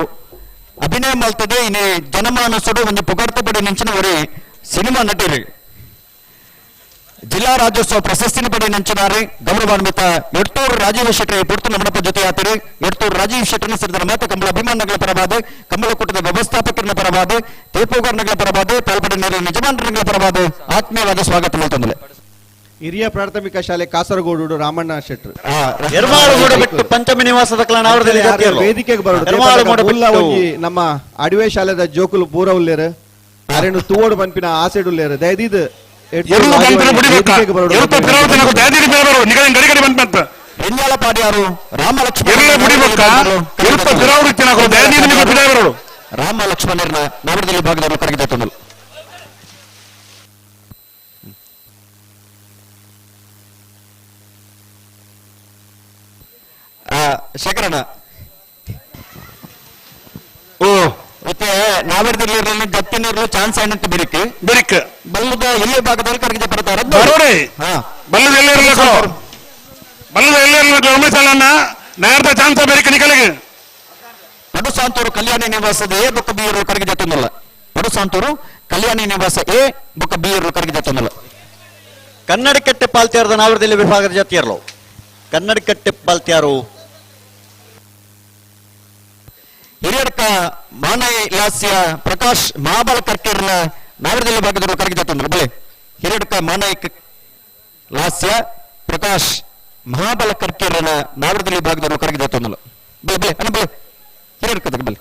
ಅಭಿನಯ ಮಲ್ತದೆ ಇನಿ ಜನಮಾನಸುಡು ಒಂದು ಪುಗರ್ತ ಪಡೆ ನಿಂಚಿನ ಒರಿ ಸಿನಿಮಾ ನಟರು. ಜಿಲ್ಲಾ ರಾಜ್ಯೋತ್ಸವ ಪ್ರಶಸ್ತಿನ ಪಡೆ ನಂಚಿನಾರೆ ಗೌರವಾನ್ವಿತ ಎಡ್ತೂರು ರಾಜೀವ್ ಶೆಟ್ಟರ್ ಪುರ್ತು ನಮ್ಮಪ್ಪ ಜೊತೆ ಆತರು. ಎಡ್ತೂರು ರಾಜೀವ್ ಶೆಟ್ಟರ್ನ ಸಿರಿದ ಮಾತು ಕಂಬಳ ಅಭಿಮಾನಿಗಳ ಪರವಾದ, ಕಂಬಳಕೂಟದ ವ್ಯವಸ್ಥಾಪಕರನ್ನ ಪರವಾದ, ತೀರ್ಪುಗಾರನ ಪರವಾದ, ಪಾಲ್ಪಡೆ ಯಜಮಾನರ ಪರವಾದ ಆತ್ಮೀಯವಾದ ಸ್ವಾಗತ ಮಾಡ್ತಂದ್ರೆ. ಹಿರಿಯ ಪ್ರಾಥಮಿಕ ಶಾಲೆ ಕಾಸರಗೋಡು ರಾಮಣ್ಣ ಶೆಟ್ಟರ್. ಎರ್ಮಾಳುಗೂಡ ಬಿಟ್ಟು ಪಂಚಮಿ ನಿವಾಸದ ನಾವರದಲ್ಲಿ ಜತ್ತಿಯರ್ಲೋ. ವೇದಿಕೆಗೆ ಬರೋಡು. ಎರ್ಮಾಳುಗೂಡ ಮುಲ್ಲ ಬಿಟ್ಟು ಒಂಜಿ ನಮ್ಮ ಅಡಿವೆ ಶಾಲೆದ ಜೋಕುಲು ಪೂರ ಉಲ್ಲೇರು ಅರೇನು ತೂವೋಡು ಪನ್ಪಿನ ಆಸೆಡ್ ಉಲ್ಲೇರು ದಯದೀದ್ ಎರುಳು ಬಂದ್ರೆ ಬಿಡಿಬೇಕ. ಎರುತ ಪಿರವತನಕು ದಯದೀದ್ ಬೇರೆ ಬರು. ನಿಗಳಿ ಗಡಿ ಗಡಿ ಬಂದ್ ಬಂತ. ಹೆಂಜಾಳ ಪಾಡ್ಯಾರು ರಾಮ ಲಕ್ಷ್ಮಣ ಎರುಳೆ ಬಿಡಿಬೇಕ. ಎರುತ ಪಿರವೃತ್ತಿನಕು ದಯದೀದ್ ನಿಮಗೆ ಬಿಡೇ ಬರೋಡು. ರಾಮ ಲಕ್ಷ್ಮಣರನ್ನ ನಾವರದಲ್ಲಿ ಭಾಗದವರು ಕರಗಿದೆ ತಂದಲು. ಶೇಖರಣ್ಣ. ಓ ಮತ್ತೆ ನಾವರದಲ್ಲಿ ಜತ್ತಿನವರು ಚಾನ್ಸ್ ಏನಂತ ಬಿರಿಕ್ ಬಿರಿಕ್ ಬಲ್ಲದ ಎಲ್ಲಿ ಭಾಗದಲ್ಲಿ ಕರಗಿದೆ ಬರ್ತಾರೆ. ಬರೋಡೆ. ಬಲ್ಲದ ಎಲ್ಲಿ ಇರಬೇಕು, ಬಲ್ಲದ ಎಲ್ಲಿ ಇರಬೇಕು ರಮೇಶ್ ಅಣ್ಣ ನಾಯರ್ದ ಚಾನ್ಸ್ ಬೇರಿಕ್ ನಿಕಲಿಗೆ. ಪಡುಸಾಂತೂರು ಕಲ್ಯಾಣಿ ನಿವಾಸದ ಎ ಬೊಕ್ಕ ಬಿ ಇರು ಕರಗಿದೆ ತಂದಲ್ಲ. ಪಡುಸಾಂತೂರು ಕಲ್ಯಾಣಿ ನಿವಾಸ ಎ ಬೊಕ್ಕ ಬಿ ಇರು ಕರಗಿದೆ ತಂದಲ್ಲ. ಕನ್ನಡಕಟ್ಟೆ ಪಾಲ್ತಿಯಾರದ ನಾವರದಲ್ಲಿ ವಿಭಾಗದ ಜತ್ತಿಯರ್ಲೋ. ಕನ್ನಡಕಟ್ಟೆ ಪಾಲ್ತಿಯಾರು ಹಿರಿಯಡ್ಕ ಮಾನಯ ಲಾಸ್ಯ ಪ್ರಕಾಶ್ ಮಹಾಬಲ ಕರ್ಕೇರ್ನ ನಾವರದಲ್ಲಿ ಭಾಗದವರು ಕರಗಿದೆ ತಂದ್ರು. ಬಲೆ ಹಿರಿಯಡ್ಕ ಮಾನಯ ಲಾಸ್ಯ ಪ್ರಕಾಶ್ ಮಹಾಬಲ ಕರ್ಕೇರ್ನ ನಾವರದಲ್ಲಿ ಭಾಗದವರು ಕರಗಿದೆ ತಂದಲು. ಬಲೆ ಬಲೆ ಅಣ್ಣ ಬಲೆ ಹಿರಿಯಡ್ಕ ಬಲೆ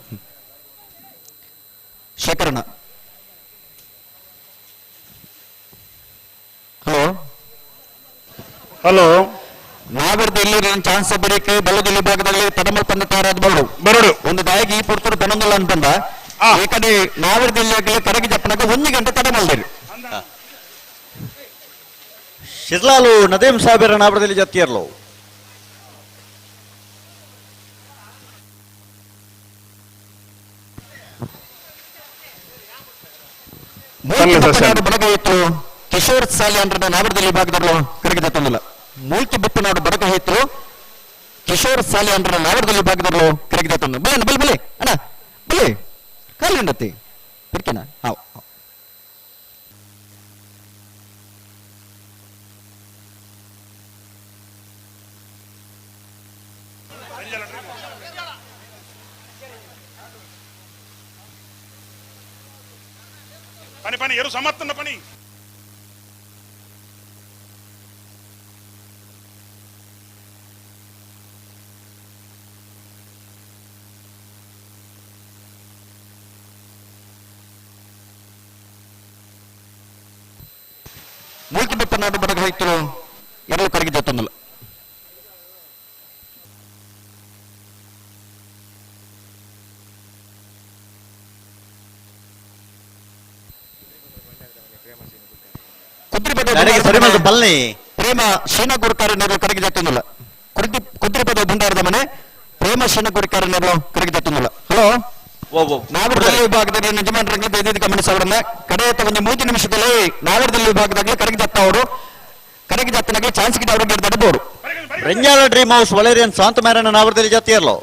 ಶೇಖರಣ್ಣ. Hello hello. ನಾವರ್ದು ಎಲ್ಲಿ ಚಾನ್ಸ್ ಬರೀಕೆ ಬಲ್ಲದಲ್ಲಿ ಭಾಗದಲ್ಲಿ ತಡಮಲ್ ತಂದ ತಾರಾದ ಬರಡು ಬರಡು ಒಂದು ದಾಯಿಗೆ ಈ ಪುರ್ತರು ಪನ್ನೊಂದಲ್ಲ ಅಂತಂದ ಈ ಕಡೆ ನಾವರ್ದು ಎಲ್ಲಿ ಆಗಲಿ ಕರಗಿ ಜಪ್ಪನಾಗ 1 ಗಂಟೆ ತಡಮಲ್ದಿರಿ. ಶಿರ್ಲಾಲು ನದೀಂ ಸಾಬೇರ ನಾವರದಲ್ಲಿ ಜತ್ತಿಯರ್ಲೋ. ಬಡಗ ಇತ್ತು ಕಿಶೋರ್ ಸಾಲಿ ಅಂದ್ರೆ ನಾವರದಲ್ಲಿ ಭಾಗದವರು ಕರಗಿದೆ ತಂದಿಲ್ಲ. ಮೂಲ್ಕಿ ಬಿಪ್ಪನಾಡು ಬಡಗ ಹೇತ್ರು ಕಿಶೋರ್ ಸಾಲಿ ಅಂದ್ರೆ ನಾವರದಲ್ಲಿ ಭಾಗದವರು ಕರಗಿದೆ ತಂದ. ಬಲೆ ಅಣ್ಣ, ಬಲೆ ಬಲೆ ಅಣ್ಣ ಬಲೆ ಕಾಲಿ ಉಂಡತಿ ಬಿಡ್ತೇನ. ಹಾವ್ ಪನಿ ಪನಿ ಎರು ಸಮತ್ತನ ಪನಿ. ಮೂಲ್ಕಿ ಬಿಪ್ಪನಾಡು ಬಡಗ ಹೋಯ್ತರು ಎರಡು ಕರಗಿದೆ ತಂದಲ್ಲ. ಕುದ್ರಿಬೆಡ ಸರಿ ಬಲ್ನಿ ಪ್ರೇಮ ಶೀನಗುರುಕಾರನವರು ಕರಗಿ ಜತ್ತೊಂದಿಲ್ಲ. ಕುದ್ರಿಪದ ಭಂಡಾರದ ಮನೆ ಪ್ರೇಮ ಶೀನಗುರುಕಾರನವರು ಕರಗಿ ಜತ್ತೊಂದಿಲ್ಲ. ಹಲೋ, ನಾಗರದಲ್ಲಿ ವಿಭಾಗದಲ್ಲಿ ಯಜಮಾನರಂಗೆ ದಯವಿಟ್ಟು ಗಮನಿಸವರನ್ನ ಕಡೆಯ ಒಂದು 3 ನಿಮಿಷದಲ್ಲಿ ನಾಗರದಲ್ಲಿ ವಿಭಾಗದಲ್ಲಿ ಕರಗಿ ಜತ್ತ ಅವರು ಕರಗಿ ಜತ್ತನಾಗೆ ಚಾನ್ಸ್ ಗಿಡ ಅವ್ರಿಗೆ ದಡಬೋರು. ರೆಂಜಾಲ dream house Valerian ಶಾಂತ ಮೇರನ ನಾವರದಲ್ಲಿ ಜಾತಿಯಲ್ಲೋ.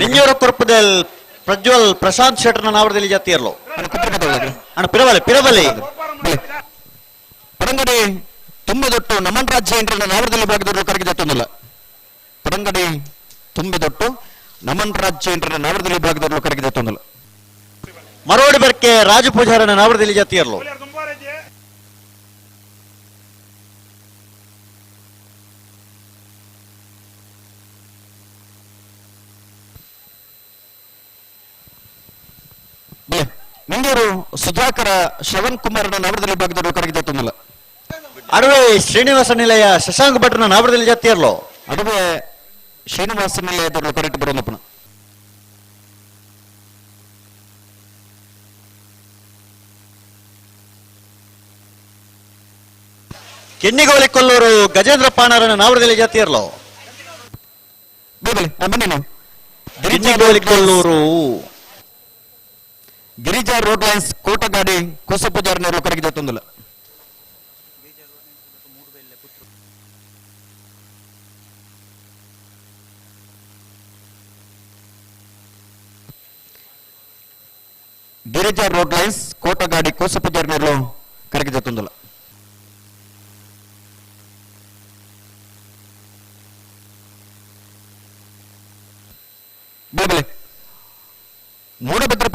ನಿಂಜೂರ ಕುರುಪದಲ್ ಪ್ರಜ್ವಲ್ ಪ್ರಶಾಂತ್ ಶೆಟ್ಟರ್ನ ನಾವರದಲ್ಲಿ ಜಾತಿಯಲ್ಲೋ. ಅಣ್ಣ ಪಿರಬಲಿ ಪಿರಬಲಿ ಪರಂಗಡಿ ತುಂಬಿದೊಟ್ಟು ನಮನ್ ರಾಜ್ಯ ಎಂಟ್ರನ್ನ ನಾವರದಲ್ಲಿ ವಿಭಾಗದವರು ಕರಗಿ ಜತ್ತೊಂದಿಲ್ಲ. ಪರಂಗಡಿ ತುಂಬಿದೊಟ್ಟು ನಮನ್ ರಾಜ್ಯ ಎಂಟ್ರನ್ನ ನಾವರದಲ್ಲಿ ವಿಭಾಗದವರು ಕರಗಿ ಜತ್ತೊಂದಿಲ್ಲ. ಮರೋಡಿ ಬರ್ಕೆ ರಾಜು ಪೂಜಾರನ ನಾವರದಲ್ಲಿ ಜಾತಿಯಲ್ಲೋ. ಮಂಗಳೂರು ಸುಧಾಕರ ಶ್ರವಣ್ ಕುಮಾರ್ನ ನಾವರದಲ್ಲಿ ವಿಭಾಗದವರು ಕರಗಿ ಜತ್ತೊಂದಿಲ್ಲ. ಅಡವೆ ಶ್ರೀನಿವಾಸ ನಿಲಯ ಶಶಾಂಕ್ ಭಟ್ರನ ನಾವರದಲ್ಲಿ ಜಾತಿಯಲ್ಲೋ. ಅಡವೆ ಶ್ರೀನಿವಾಸ ನಿಲಯದವರು ಕರೆಕ್ಟ್ ಬರೋದಪ್ಪನ. ಕೆನ್ನಿಗೋಲಿ ಕೊಲ್ಲೂರು ಗಜೇಂದ್ರ ಪಾಣರನ ನಾವರದಲ್ಲಿ ಜಾತಿಯಲ್ಲೋ. Kennigoli Kollur Girija road lines Kotagadi ಕೋಸಪೂಜಾರನವರು ಕರಗಿ ಜತ್ತೊಂದಿಲ್ಲ. ಗಿರಿಜಾ ರೋಡ್ ಲೈನ್ಸ್ ಕೋಟಗಾಡಿ ಕೋಸಪೂಜಾರನವರು ಕರಗಿ ಜತ್ತೊಂದಿಲ್ಲ. ಬೇಬಲೆ ಮೂಡಭದ್ರ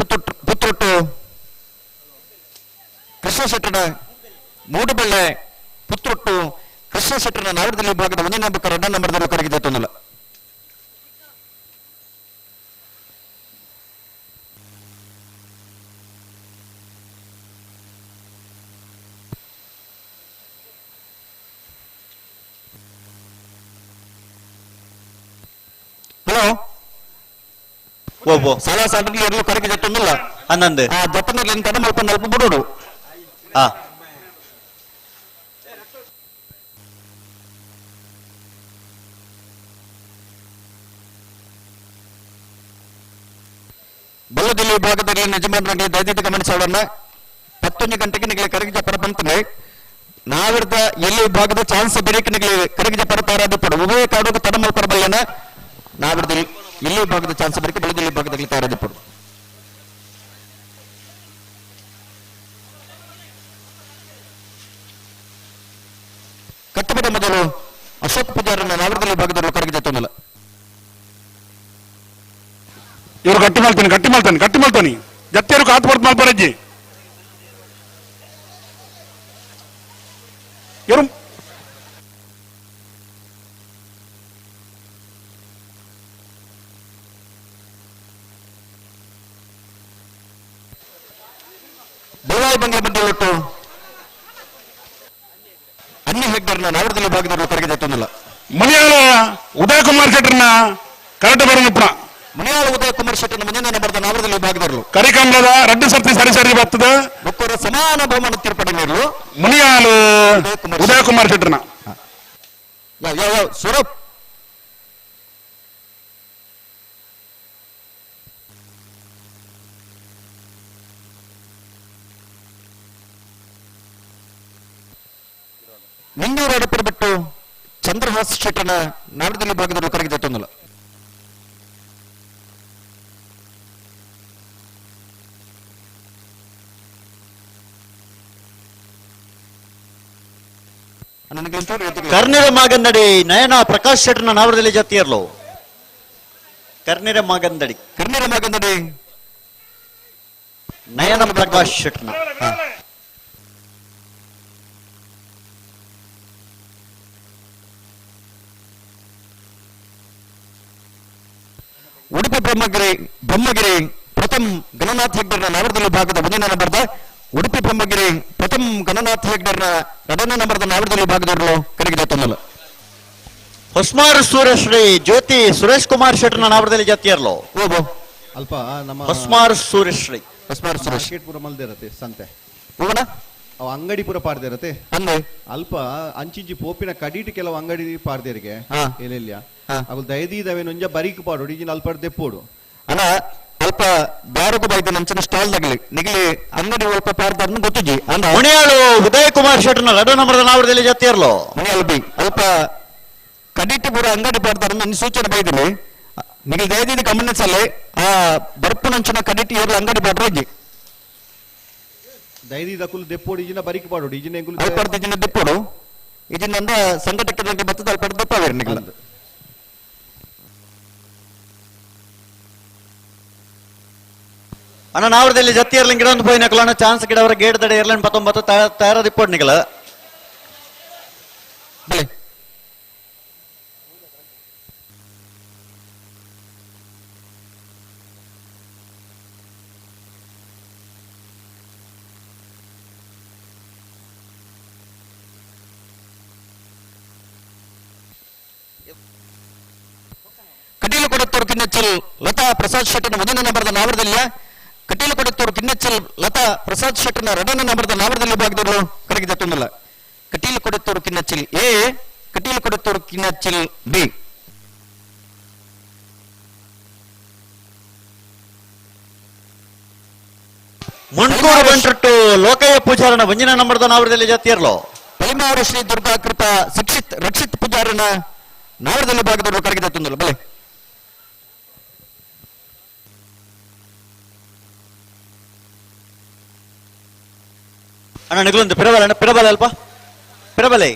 ಪುತ್ರೊಟ್ಟು ಕೃಷ್ಣ ಶೆಟ್ಟರ ಮೂಡಬೆಳ್ಳೆ ಪುತ್ರೊಟ್ಟು ಕೃಷ್ಣ ಶೆಟ್ಟರ ನಾವರದಲ್ಲಿ ವಿಭಾಗದ ಒಂದನೇ ನಂಬರ್ ಎರಡನೇ ನಂಬರ್ದಲ್ಲಿ ಕರಗಿ ಜತ್ತೊಂದಿಲ್ಲ. ಹಲೋ, ಸಾಲ ಸಾಲದಲ್ಲಿ ಎಲ್ಲೂ ಕರಗಿ ಜತ್ತೊಂದಿಲ್ಲ. ಹನ್ನೊಂದು ಆ ಜತ್ತನಲ್ಲಿ ಕಡಿಮೆ ಅಲ್ಪ ನಲ್ಪ ಬಿಡೋಡು. ಬಲ್ಲದಲ್ಲಿ ವಿಭಾಗದಲ್ಲಿ ಯಜಮಾನರಿಗೆ ದಯವಿಟ್ಟು ಗಮನಿಸೋಣ. 11 ಗಂಟೆಗೆ ನಿಮಗೆ ಕರಗಿ ಜಪ್ಪರ ಬಂತಂದ್ರೆ ನಾವಿರ್ದ ಎಲ್ಲಿ ವಿಭಾಗದ ಚಾನ್ಸ್ ಬೇರೆ ನಿಮಗೆ ಕರಗಿ ಜಪ್ಪರ ತಯಾರಾದ ಉಭಯ ಕಾಡು ತಡಮಲ್ಪರ ಬಲ್ಲನ ನಾವಿರ್ದ ಇಲ್ಲಿ ವಿಭಾಗದ ಚಾನ್ಸ್ ಬರಕ್ಕೆ ಬಲ್ಲದಲ್ಲಿ ವಿಭಾಗದಲ್ಲಿ ತಯಾರಾದ. ಕಟ್ಟಬಡ ಮೊದಲು ಅಶೋಕ್ ಪೂಜಾರನ್ನ ನಾವರದಲ್ಲಿ ವಿಭಾಗದಲ್ಲಿ ಕರಗಿ ಜತ್ತೊಂದಿಲ್ಲ. ಇವರು ಗಟ್ಟಿ ಮಾಡ್ತಾನೆ ಗಟ್ಟಿ ಮಾಡ್ತಾನೆ ಗಟ್ಟಿ ಮಾಡ್ತಾನೆ ಜತ್ತಿಯರು ಕಾತು ಬರ್ತು ಮಲ್ಪರಜ್ಜಿ ಇವರು ಬಳ್ಳಾರಿ ಬಂಗ್ಲೆ ಬಂದಿಟ್ಟು ಅನ್ಯ ಹೆಗ್ಡರ್ನ ನಾವರದಲ್ಲಿ ವಿಭಾಗದವರು ಕರಗಿ ಜತ್ತೊಂದಿಲ್ಲ. ಮಲಯಾಳ ಉದಯ ಕುಮಾರ್ ಶೆಟ್ಟರ್ನ ಕರೆಕ್ಟ್ ಬರೋಣಪ್ಪ. ಮಲಯಾಳ ಉದಯ ಕುಮಾರ್ ಶೆಟ್ಟರ್ನ ಮುಂದಿನ ನಂಬರ್ದ ನಾವರದಲ್ಲಿ ವಿಭಾಗದವರು ಕರಿಕಂಬಳದ ರಡ್ಡು ಸರ್ತಿ ಸರಿ ಸರಿ ಬರ್ತದ ಬೊಕ್ಕರ ಸಮಾನ ಬಹುಮಾನ ತೀರ್ಪಡಿ ಮಲಯಾಳ ಉದಯ ಕುಮಾರ್ ಶೆಟ್ಟರ್ನ ಯಾವ ಯಾವ ಸ್ವರೂಪ್ ನಿಂಗೂರು ಅಡಪರ ಬಿಟ್ಟು ಚಂದ್ರಹಾಸ್ ಶೆಟ್ಟನ ನಾವರದಲ್ಲಿ ವಿಭಾಗದವರು ಕರಗಿ ಜತ್ತೊಂದಿಲ್ಲ. ಕರ್ನಿರ ಮಾಗಂದಡಿ ನಯನ ಪ್ರಕಾಶ್ ಶೆಟ್ಟರ್ನ ನಾವರದಲ್ಲಿ ಜಾತಿಯರ್ಲು. ಕರ್ನಿರ ಮಾಗಂದಡಿ ಕರ್ನಿರ ಮಾಗಂದಡಿ ನಯನ ಪ್ರಕಾಶ್ ಶೆಟ್ಟರ್ನ. ಉಡುಪಿ ಬ್ರಹ್ಮಗಿರಿ ಬ್ರಹ್ಮಗಿರಿ ಪ್ರಥಮ್ ಗಣನಾಥ್ ಹೆಗ್ಡರ್ನ ನಾವರದಲ್ಲಿ ವಿಭಾಗದ ಒಂದನೇ ನಂಬರ್ದ ಉಡುಪಿ ಬ್ರಹ್ಮಗಿರಿ ಪ್ರಥಮ್ ಗಣನಾಥ್ ಹೆಗ್ಡರ್ನ ಎರಡನೇ ನಂಬರ್ದ ನಾವರದಲ್ಲಿ ವಿಭಾಗದವರು ಕರಗಿ ಜತ್ತೊಂದಿಲ್ಲ. Hosmaru Suryashree ಜ್ಯೋತಿ ಸುರೇಶ್ ಕುಮಾರ್ ಶೆಟ್ಟರ್ನ ನಾವರದಲ್ಲಿ ಜತ್ತಿಯರ್ಲೋ. ಅಲ್ಪ ನಮ್ಮ ಹೊಸ್ಮಾರು ಸೂರ್ಯಶ್ರೀ. ಹೊಸ್ಮಾರು ಸುರೇಶ್. ಮಾರ್ಕೆಟ್ ಪೂರ ಮಲ್ದಿರತ್ತೆ ಸಂತೆ. ಹೋಗೋಣ? ಅವು ಅಂಗಡಿ ಪೂರ ಪಾಡ್ದಿರತ್ತೆ. ಅಂದೆ ಅಲ್ಪ ಅಂಚಿಂಚಿ ಪೋಪಿನ ಕಡೀಟ್ ಕೆಲವು ಅಂಗಡಿ ಪಾಡ್ದೇರಿಗೆ ಎಲ್ಲೆಲ್ಲಿಯ ಅವು ದಯದೀದವೇನೊಂಜ ಬರೀಕ್ ಪಾಡೋಡು ಈಜಿನ ಅಲ್ಪ ದೆಪ್ಪೋಡು. ಅಲ್ಲ ಅಲ್ಪ ಬ್ಯಾರಗು ಬೈದ ನಂಚಿನ ಸ್ಟಾಲ್ ನಗಲಿ ನಿಗಲಿ ಅಂಗಡಿ ಅಲ್ಪ ಪಾಡ್ದಾರನ್ನು ಗೊತ್ತಿಜಿ ಅಂದ. ಮುನಿಯಾಳು ಉದಯ ಕುಮಾರ್ ಶೆಟ್ಟರ್ನ ರಡ ನಂಬರ್ದ ನಾವರದಲ್ಲಿ ಜತ್ತಿಯರ್ಲೋ. ಮುನಿಯಾಳು ಬಿ ಅಲ್ಪ ಕಡೀಟಿ ಪೂರ ಅಂಗಡಿ ಪಾಡ್ದಾರನ್ನು ನನ್ನ ಸೂಚನೆ ಬೈದಿನಿ. ನಿಗಲಿ ದಯದೀದ ಗಮನಿಸಲಿ ಆ ಬರ್ಪುನಂಚಿನ ಕಡೀಟಿ ಏರ್ಲ ಅಂಗಡಿ ಪಾಡ್ರೋಜಿ. ದಯದೀದ ಕುಲ್ ದೆಪ್ಪೋಡು ಈಜಿನ ಬರೀಕ್ ಪಾಡೋಡು ಈಜಿನ ಎಂಕುಲು ಅಲ್ಪ ಈಜಿನ ದೆಪ್ಪೋಡು ಈಜಿನ ಅಂದ ಸಂಘಟಕರಿಗೆ ಬತ್ತದ ಅಲ್ಪ ದೆಪ್ಪವೇರು ನಿಗಲ. ಅಣ್ಣ ನಾವರದಲ್ಲಿ ಜತ್ತಿಯರ್ಲಿಂಗ್ ಗಿಡ ಒಂದು ಪೋಯಿ ನಕಲ ಅಣ್ಣ ಚಾನ್ಸ್ ಗಿಡ ಅವರ ಗೇಟ್ ದಡ ಏರ್ಲೈನ್ 19 ತಯಾರದಿಪ್ಪೋಡು ನಿಗಲ. ಕಟೀಲು ಕೊಡತ್ತೂರು ಕಿನ್ನಚ್ಚಲ್ ಲತಾ ಪ್ರಸಾದ್ ಶೆಟ್ಟನ ಮೊದಲನೇ ನಂಬರ್ದ ನಾವರದಲ್ಲಿ ಕಟೀಲು ಕೊಡತ್ತೂರು ಕಿನ್ನಚ್ಚಲ್ ಲತಾ ಪ್ರಸಾದ್ ಶೆಟ್ಟನ ಎರಡನೇ ನಂಬರ್ದ ನಾವರದಲ್ಲಿ ವಿಭಾಗದವರು ಕಡೆಗೆ ಜತ್ತೊಂದಿಲ್ಲ. ಕಟೀಲು ಕೊಡತ್ತೂರು ಕಿನ್ನಚ್ಚಲ್ ಎ, ಕಟೀಲು ಕೊಡತ್ತೂರು ಕಿನ್ನಚ್ಚಲ್ ಬಿ. ಮುಂಡ್ಕೂರು ಬಂಟ್ರಟ್ಟು ಲೋಕಯ್ಯ ಪೂಜಾರನ ಒಂದಿನ ನಂಬರ್ದ ನಾವರದಲ್ಲಿ ಜತ್ತಿಯರ್ಲೋ. ಪಲಿಮಾರು ಶ್ರೀ ದುರ್ಗಾ ಕೃಪಾ ಶಿಕ್ಷಿತ್ ರಕ್ಷಿತ್ ಪೂಜಾರನ ನಾವರದಲ್ಲಿ ಭಾಗದವರು ಕಡೆಗೆ ಜತ್ತೊಂದಿಲ್ಲ. ಬಲೆ ಅಣ್ಣ ನಿಗಲೊಂದು ಪಿರಬಲೆ ಅಣ್ಣ ಪಿರಬಲೆ ಅಲ್ಪ ಪಿರಬಲೆ.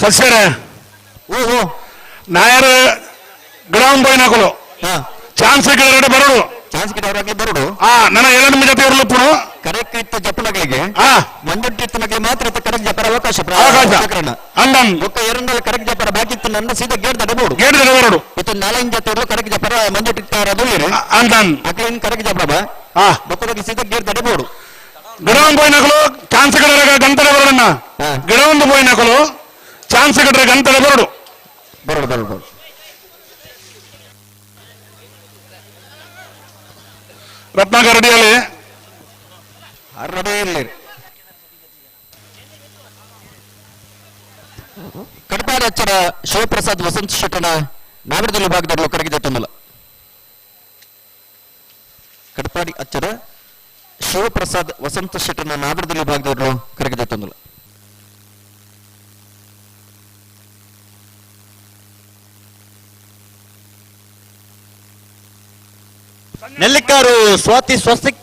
ಸಸ್ಯರೇ ಓಹೋ ನಾಯರ್ ಗ್ರೌಂಡ್ ಪೋಯಿನಕುಲು ಚಾನ್ಸ್ ಗಿಡ ಬರೋಡು. ಚಾನ್ಸ್ ಗಿಡ ಅವರಾಗಿ ಬರೋಡು. ನನ್ನ ಎರಡು ಜೊತೆ ಇರ್ಲಪ್ಪುನು ಕರೆಕ್ಟ್ ಇತ್ತ ಜಪ್ಪನಗಳಿಗೆ ಮಂಜುಟ್ಟಿ ಇತ್ತನಗಳಿಗೆ ಮಾತ್ರ ಇತ್ತ ಕರೆಕ್ಟ್ ಜಪ್ಪರ ಅವಕಾಶ ಅವಕಾಶ. ಅಂದನ್ ಬೊಕ್ಕ ಎರಡಲ್ಲಿ ಕರೆಕ್ಟ್ ಜಪ್ಪರ ಬಾಕಿ ಇತ್ತು ನನ್ನ ಸೀದಾ ಗೇಟ್ ದಡಬೋಡು. ಗೇಟ್ ದಡಬೋಡು. ಇತ್ತು ನಾಲ್ಕು ಜೊತೆ ಇರಲು ಕರೆಕ್ಟ್ ಜಪ್ಪರ ಮಂಜುಟ್ಟಿ ಇತ್ತಾರ ಅಂದನ್ ಅಕ್ಲೇನ್ ಕರೆಕ್ಟ್ ಜಪ್ಪರ ಬೊಕ್ಕದಾಗಿ ಸೀದಾ ಗೇಟ್ ದಡಬೋಡು. ಗಿಡವನ್ನು ಪೋಯಿನಕುಲು ಚಾನ್ಸ್ ಗಿಡ ಗಂತಡ ಬರೋಡಣ್ಣ. ಗಿಡವೊಂದು ಪೋಯಿನಕುಲು ಚಾನ್ಸ್ ಗಿಡ ಗಂತಡ ಬರೋಡು. ಬರೋಡು ಬರೋಡು. ರತ್ನಾಕರ್ ರೆಡಿಯಲ್ಲಿ ರೆಡಿ ಇರಲಿ. ಕಡಪಾಡಿ ಅಚ್ಚರ ಶಿವಪ್ರಸಾದ್ ವಸಂತ ಶೆಟ್ಟನ ನಾಗರದಲ್ಲಿ ವಿಭಾಗದಲ್ಲಿ ಕರಗಿದೆ ತುಂಬಲ. ಕಡಪಾಡಿ ಅಚ್ಚರ ಶಿವಪ್ರಸಾದ್ ವಸಂತ ಶೆಟ್ಟನ ನಾಗರದಲ್ಲಿ ವಿಭಾಗದವರು ಕರಗಿದೆ ತುಂಬಲ. ನೆಲ್ಲಿಕಾರು ಸ್ವಾತಿ ಸ್ವಸ್ತಿಕ್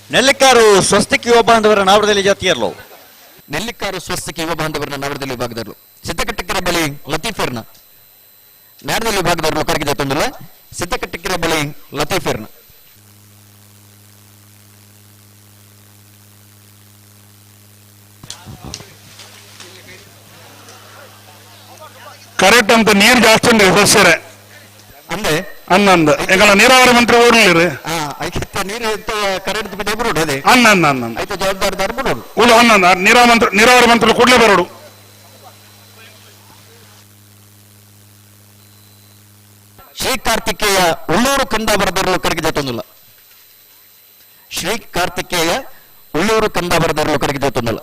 ನೆಲ್ಲಿಕಾರು ಸ್ವಸ್ತಿಕ್ ಯುವ ಬಾಂಧವರ ನಾವರದಲ್ಲಿ ಜಾತಿಯರ್ಲೋ. ನೆಲ್ಲಿಕಾರು ಸ್ವಸ್ತಿಕ್ ಯುವ ಬಾಂಧವರ ನಾವರದಲ್ಲಿ ವಿಭಾಗದವರು ಸಿದ್ದಕಟ್ಟೆಕೆರೆ ಬಳಿ ಲತೀಫೆರ್ನ ನಾಡದಲ್ಲಿ ವಿಭಾಗದವರು ಕರಗಿದೆ ತೊಂದಿಲ್ಲ. ಸಿದ್ದಕಟ್ಟೆಕೆರೆ ಬಳಿ ಲತೀಫೆರ್ನ. ಕರೆಕ್ಟ್ ಅಂತ ನೀರು ಜಾಸ್ತಿ ಉಂಟು ಸಸ್ಯರೇ ಅಂದ್ರೆ ಅನ್ನಂದು ಎಂಕಲ್ಲ ನೀರಾವರಿ ಮಂತ್ರಿ ಓಡ್ಲಿರಿ. ನೀರು ಕರೆಂಟ್ ಬರೋಡು ಅದೇ ಅನ್ನ ಅನ್ನ ಅನ್ನ ಆಯ್ತು ಜವಾಬ್ದಾರಿದಾರ ಬರೋಡು ಉಳ್ಳು ಅನ್ನಂದ ನೀರಾವರಿ ಮಂತ್ರಿ ಕೂಡಲೇ ಬರೋಡು. ಶ್ರೀ ಕಾರ್ತಿಕೇಯ ಉಳ್ಳೂರು ಕಂದಾವರದವರು ಕರಗಿದೆ ತೊಂದಿಲ್ಲ. ಶ್ರೀ ಕಾರ್ತಿಕೇಯ ಉಳ್ಳೂರು ಕಂದಾವರದವರು ಕರಗಿದೆ ತೊಂದಿಲ್ಲ.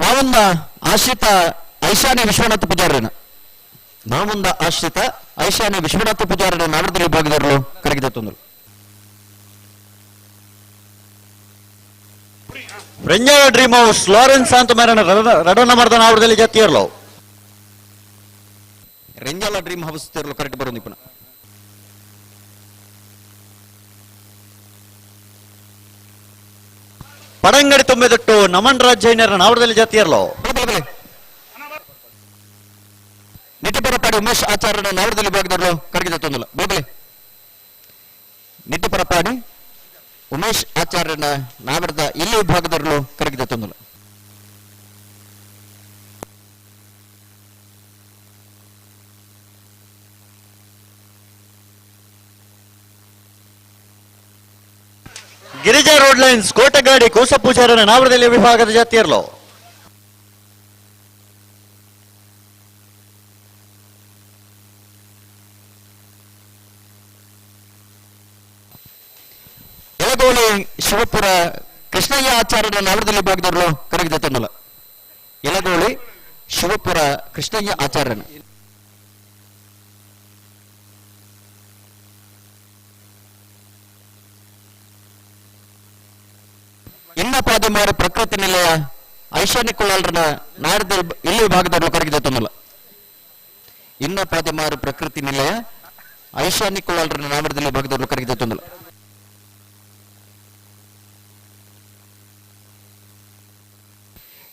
ನಾವೊಂದ ಆಶ್ರಿತ ಐಶಾನಿ ವಿಶ್ವನಾಥ ಪೂಜಾರನ, ನಾವೊಂದ ಆಶ್ರಿತ ಐಶಾನಿ ವಿಶ್ವನಾಥ ಪೂಜಾರನ ನಾವರದಲ್ಲಿ ವಿಭಾಗದವರು ಕರಗಿದ ತೊಂದರು. ರೆಂಜಾಳ dream house Lawrence ಅಂತ ಮೇರನ ರಡನ ಮರ್ದನ ಅವರದಲ್ಲಿ ಜತ್ತಿಯರ್ಲೋ. ರೆಂಜಾಲ ಡ್ರೀಮ್ ಹೌಸ್ ತೇರ್ಲು ಕರೆಕ್ಟ್ ಬರೋ ನಿಪುಣ. ಪಡಂಗಡಿ ತುಂಬಿದಟ್ಟು ನಮನ್ ರಾಜ್ ಜೈನರ ನಾವರದಲ್ಲಿ ಜತ್ತಿಯರ್ಲೋ. ನಿಟ್ಟಿಪರಪಾಡಿ ಉಮೇಶ್ ಆಚಾರ್ಯನ ನಾವರದಲ್ಲಿ ವಿಭಾಗದವರು ಕರಗಿದ ತೊಂದಲ್ಲ. ಬೇಬಲೆ ನಿಟ್ಟಿಪರಪಾಡಿ ಉಮೇಶ್ ಆಚಾರ್ಯನ ನಾವರದ ಇಲ್ಲಿ ವಿಭಾಗದವರು ಕರಗಿದ ತೊಂದಲ್ಲ. ಗಿರಿಜಾ ರೋಡ್ ಲೈನ್ಸ್ ಕೋಟಗಾಡಿ ಕೋಸ ಪೂಜಾರನ ನಾವರದಲ್ಲಿ ವಿಭಾಗದ ಜಾತಿಯರ್ಲೋ. ಎಳಗೋಳಿ ಶಿವಪುರ ಕೃಷ್ಣಯ್ಯ ಆಚಾರ್ಯನ ನಾವರದಲ್ಲಿ ವಿಭಾಗದವರು ಕರಗಿದ ತೊಂದಲ್ಲ. ಎಳಗೋಳಿ ಶಿವಪುರ ಕೃಷ್ಣಯ್ಯ ಆಚಾರ್ಯನ. ಇನ್ನಪಾದಿಮಾರ ಪ್ರಕೃತಿ ನಿಲಯ ಐಶಾನ್ಯ ಕುಳ್ಳಾಲ್ರನ ನಾಡದ ಇಲ್ಲಿ ವಿಭಾಗದವರು ಕರಗಿದ ತೊಂದಲ್ಲ. ಇನ್ನಪಾದಿಮಾರು ಪ್ರಕೃತಿ ನಿಲಯ ಐಶಾನ್ಯ ಕುಳ್ಳಾಲ್ರನ ನಾಡದಲ್ಲಿ ವಿಭಾಗದವರು ಕರಗಿದ ತೊಂದಲ್ಲ.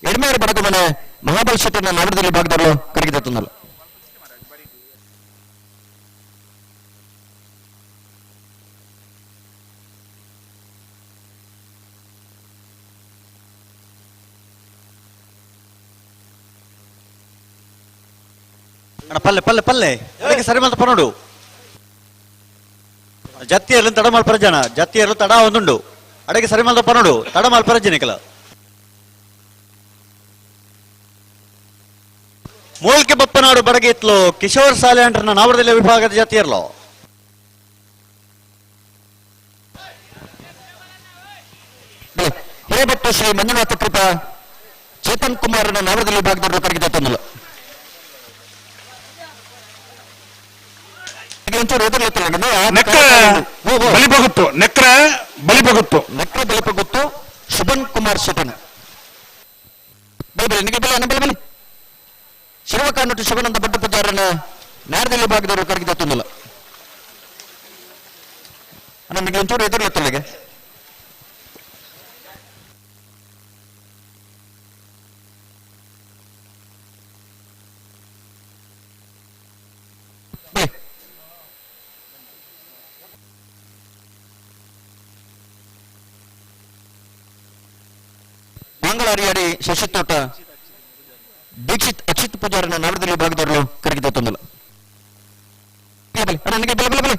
ಎಡ್ಮೇರು ಬಡದ ಮನೆ ಮಹಾಬಲ ಶೆಟ್ಟನ ನಾಡದಲ್ಲಿ ವಿಭಾಗದವರು ಕರಗಿದ ತೊಂದಲ್ಲ. ಪಲ್ಲೆ ಪಲ್ಲೆ ಪಲ್ಲೆ ಅದಕ್ಕೆ ಸರಿ ಮಾತ್ರ ಪನೋಡು ಜತ್ತಿಯರ್ಲು ತಡ ಮಲ್ಪರ ಜನ ಜತ್ತಿಯರ್ಲು ತಡ ಒಂದುಂಡು ಅಡಗೆ ಸರಿ ಮಾತ್ರ ಪನೋಡು ತಡ ಮಲ್ಪರ ಜನಿಕಲ ಮೂಲ್ಕೆ ಬಪ್ಪನಾಡು ಬಡಗಿತ್ಲು ಕಿಶೋರ್ ಸಾಲೆ ಅಂಟ್ರನ ನಾವರದಲ್ಲಿ ವಿಭಾಗದ ಜಾತಿಯರ್ಲು. ಹಿರೇಬೆಟ್ಟು ಶ್ರೀ ಮಂಜುನಾಥ ಕೃಪಾ ಚೇತನ್ ಕುಮಾರನ ನಾವರದಲ್ಲಿ ವಿಭಾಗದವರು ಕರಗಿದ ತೊಂದಲ್ಲ. ಬಲಿಪಗುತ್ತು ನೆಕ್ರ ಬಲಿಪಗುತ್ತು ನೆಕ್ರ ಬಲಿಪಗುತ್ತು ಶುಭನ್ ಕುಮಾರ್ ಶೆಟ್ಟನ. ಬೆಲೆ ನಿಮಗೆ ಬೆಲೆ ಬೆಲೆ ಬೆಲೆ ಶಿವಕಾನಟ್ಟು ಶಿವನಂದ ಬಡ್ಡ ಪೂಜಾರನ ನಾರದಲ್ಲಿ ವಿಭಾಗದವರು ಕರಗಿದ ತೊಂದಲ್ಲ. ನಮಗೆ ಒಂಚೂರು ಎದುರ್ಲತ್ತಲ್ಲಿಗೆ ಮಂಗಳಾರಿಯಾಡಿ ಶಶಿತೋಟ ದೀಕ್ಷಿತ್ ಅಕ್ಷಿತ್ ಪೂಜಾರನ ನಾಡದಲ್ಲಿ ವಿಭಾಗದವರು ಕರಗಿದ ತೊಂದಲ್ಲ. ನನಗೆ ಬೆಲೆ ಬೆಲೆ ಬೆಲೆ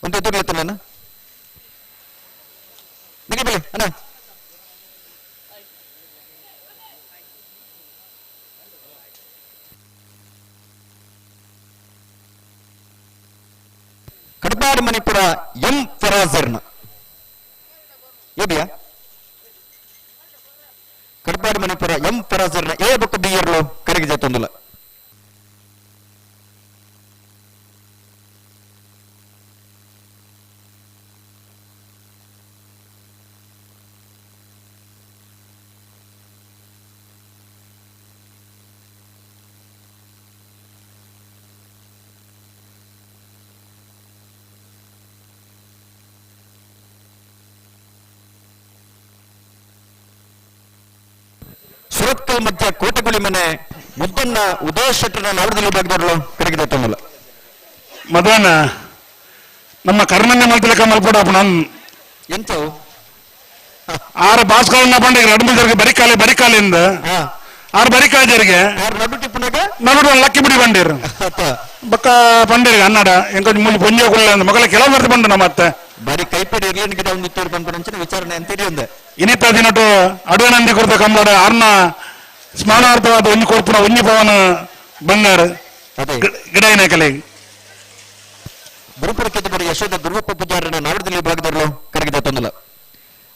ಒಂದು ಎದುರ್ಲತ್ತಲ್ಲ ಅಣ್ಣ ನಿಮಗೆ ಬೆಲೆ ಅಣ್ಣ. ಕಡಪಾಡು ಮಣಿಪುರ ಎಂ ಫರಾಜರ್ನ ಏಬಿಯಾ ಕಡಪಾಡು ಮಣಿಪುರ ಎಂ ಫರಾಜರ್ನ ಎ ಬೊಕ್ಕ ಬಿ ಎರ್ಲು ಕರಗಿದ ತೊಂದಲ್ಲ. ಸುರತ್ಕಲ್ ಮಧ್ಯ ಕೋಟೆಗುಳಿ ಮನೆ ಮುದ್ದಣ್ಣ ಉದಯ ಶೆಟ್ಟರ್ನ ನಾವರದಲ್ಲಿ ವಿಭಾಗದವರು ಕರಗಿದ ತೊಂದಲ್ಲ. ಮಧ್ಯಾಹ್ನ ನಮ್ಮ ಕರ್ಮನ್ಯ ಮಲ್ತಲಕ ಮಲ್ಪಡ ನನ್ ಎಂತವು ಆರು ಬಾಸ್ಕರನ್ನ ಬಂಡಿಗೆ ರಡ್ಮು ಜರಿಗೆ ಬರಿಕಾಲೆ ಬರಿಕಾಲಿಂದ ಆರು ಬರಿಕಾಜರಿಗೆ ನಡು ಲಕ್ಕಿ ಬಿಡಿ ಬಂಡಿರು ಬಕ್ಕ ಬಂಡಿರಿಗೆ ಅನ್ನಡ ಎಂಕೊಂಚ ಮುಳ್ಳು ಪೊಂಜೆ ಕುಳ್ಳ ಮಗಳ ಕೆಲವು ಬರ್ತಿ ಬಂಡು ನಮ್ಮ ಅತ್ತೆ ಬಾರಿ ಕೈಪಡಿ ಇರ್ಲೇನು ಗಿಡ ಒಂದು ಇತ್ತು ಪಂಪನಂಚಿನ ವಿಚಾರಣೆ ಅಂತ ಒಂದೆ ಇನಿತ ದಿನಟು ಅಡುವನಂದಿ ಕೊಡ್ತ ಕಂಬಡ ಅರ್ನ ಸ್ಮರಣಾರ್ಥವಾದ ಒಂಜಿ ಕೊರ್ಪುನ ಒಂಜಿ ಪವನ ಬಂಗಾರ ಗಿಡ ಕಲೆ ಗುರುಪುರ ಕೆತ್ತಬಡಿ ಯಶೋಧ ದುರ್ಗಪ್ಪ ಪೂಜಾರನ ನಾವರದಲ್ಲಿ ವಿಭಾಗದವರು ಕರಗಿದ ತೊಂದಲ.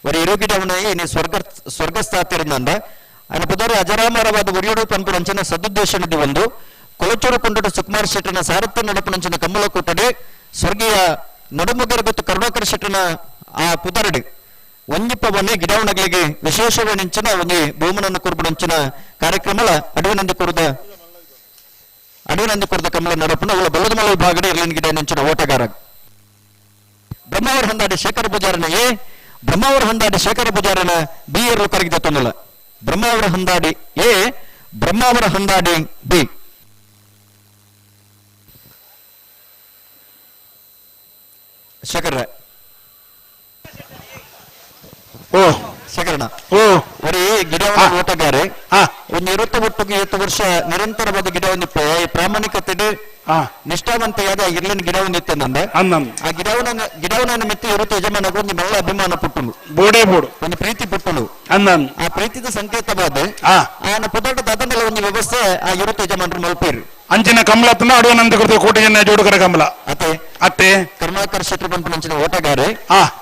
ஒரு ಇರುಗಿಡವನ ಇನಿ ಸ್ವರ್ಗ ಸ್ವರ್ಗಸ್ಥಾತಿರುಂದ ಅನ ಪುದರ್ ಅಜರಾಮರವಾದ ಒರಿಯಡು ಪನ್ಪುನಂಚಿನ ಸದುದ್ದೇಶ ಒಂದು ಕೊಳಚೂರು ಕೊಂಡೋಟ ಸುಕುಮಾರ್ ಶೆಟ್ಟನ ಸಾರಥ್ಯ ನಡಪುನಂಚಿನ ಕಮ್ಮಲ ಕೂಟಡೆ ಸ್ವರ್ಗೀಯ ನಡುಮುಗರ ಗೊತ್ತು ಕರುಣಾಕರ್ ಶೆಟ್ಟನ ಆ ಪುದರಡೆ ಒಂಜಿಪ್ಪವನ್ನೇ ಗಿಡವಣಗಳಿಗೆ ವಿಶೇಷವಣಿಂಚಿನ ಒಂಜಿ ಬಹುಮನನ್ನು ಕೊರ್ಪುನಂಚಿನ ಕಾರ್ಯಕ್ರಮಲ ಅಡುವಿನಂದು ಕೊರದ ಅಡುವಿನಂದು ಕೊರದ ಕಮಲ ನಡಪುನ ಅವಳ ಬಲ್ಲದಮಲ ವಿಭಾಗಡೆ ಇರ್ಲಿನ ಗಿಡ ನಂಚಿನ ಓಟಗಾರ ಬ್ರಹ್ಮಾವರ ಹಂದಾಡಿ ಶೇಖರ ಪೂಜಾರನ ಎ ಬ್ರಹ್ಮಾವರ ಹಂದಾಡಿ ಶೇಖರ ಪೂಜಾರನ ಬಿ ಎರ್ಲು ಕರಗಿದ ತೊಂದಲ ಬ್ರಹ್ಮಾವರ ಹಂದಾಡಿ ಎ ಬ್ರಹ್ಮಾವರ ಹಂದಾಡಿ ಬಿ ಶೇಖರ ಓ ಶೇಖರಣ ಓ ಒರಿ ಗಿಡವನ್ನು ಓಟಗಾರೆ ಒಂದು ಇರುತ್ತ ಒಟ್ಟಿಗೆ 8 ವರ್ಷ ನಿರಂತರವಾದ ಗಿಡ ಒಂದಿಪ್ಪೆ ಈ ಪ್ರಾಮಾಣಿಕತೆ ನಿಷ್ಠಾವಂತೆಯಾದ ಇರ್ಲಿನ ಗಿಡ ಒಂದಿತ್ತೆ ನಂದೆ ಆ ಗಿಡವನ ಗಿಡವನ ಮಿತ್ತಿ ಇರುತ್ತೆ ಯಜಮಾನಗ ಒಂದು ಮಲ್ಲ ಅಭಿಮಾನ ಪುಟ್ಟುಂಡು ಬೋಡೇ ಬೋಡು ಒಂದು ಪ್ರೀತಿ ಪುಟ್ಟುಂಡು ಅಂದನ್ ಆ ಪ್ರೀತಿದ ಸಂಕೇತವಾದ ಆನ ಪುದಟ ದದನಲ ಒಂದು ವ್ಯವಸ್ಥೆ ಆ ಇರುತ್ತೆ ಯಜಮಾನರು ಮಲ್ಪೇರು ಅಂಚಿನ ಕಮಲ ತುನ್ನ ಅಡುವನಂತ ಕೊಡ್ತೇವೆ ಕೋಟೆ ಜನ ಜೋಡುಕರ ಕಮಲ ಅತ್ತೆ ಅತ್ತೆ ಕರುಣಾಕರ್ ಶೆಟ್ಟಿ ಬಂಪು ಓಟಗಾರೆ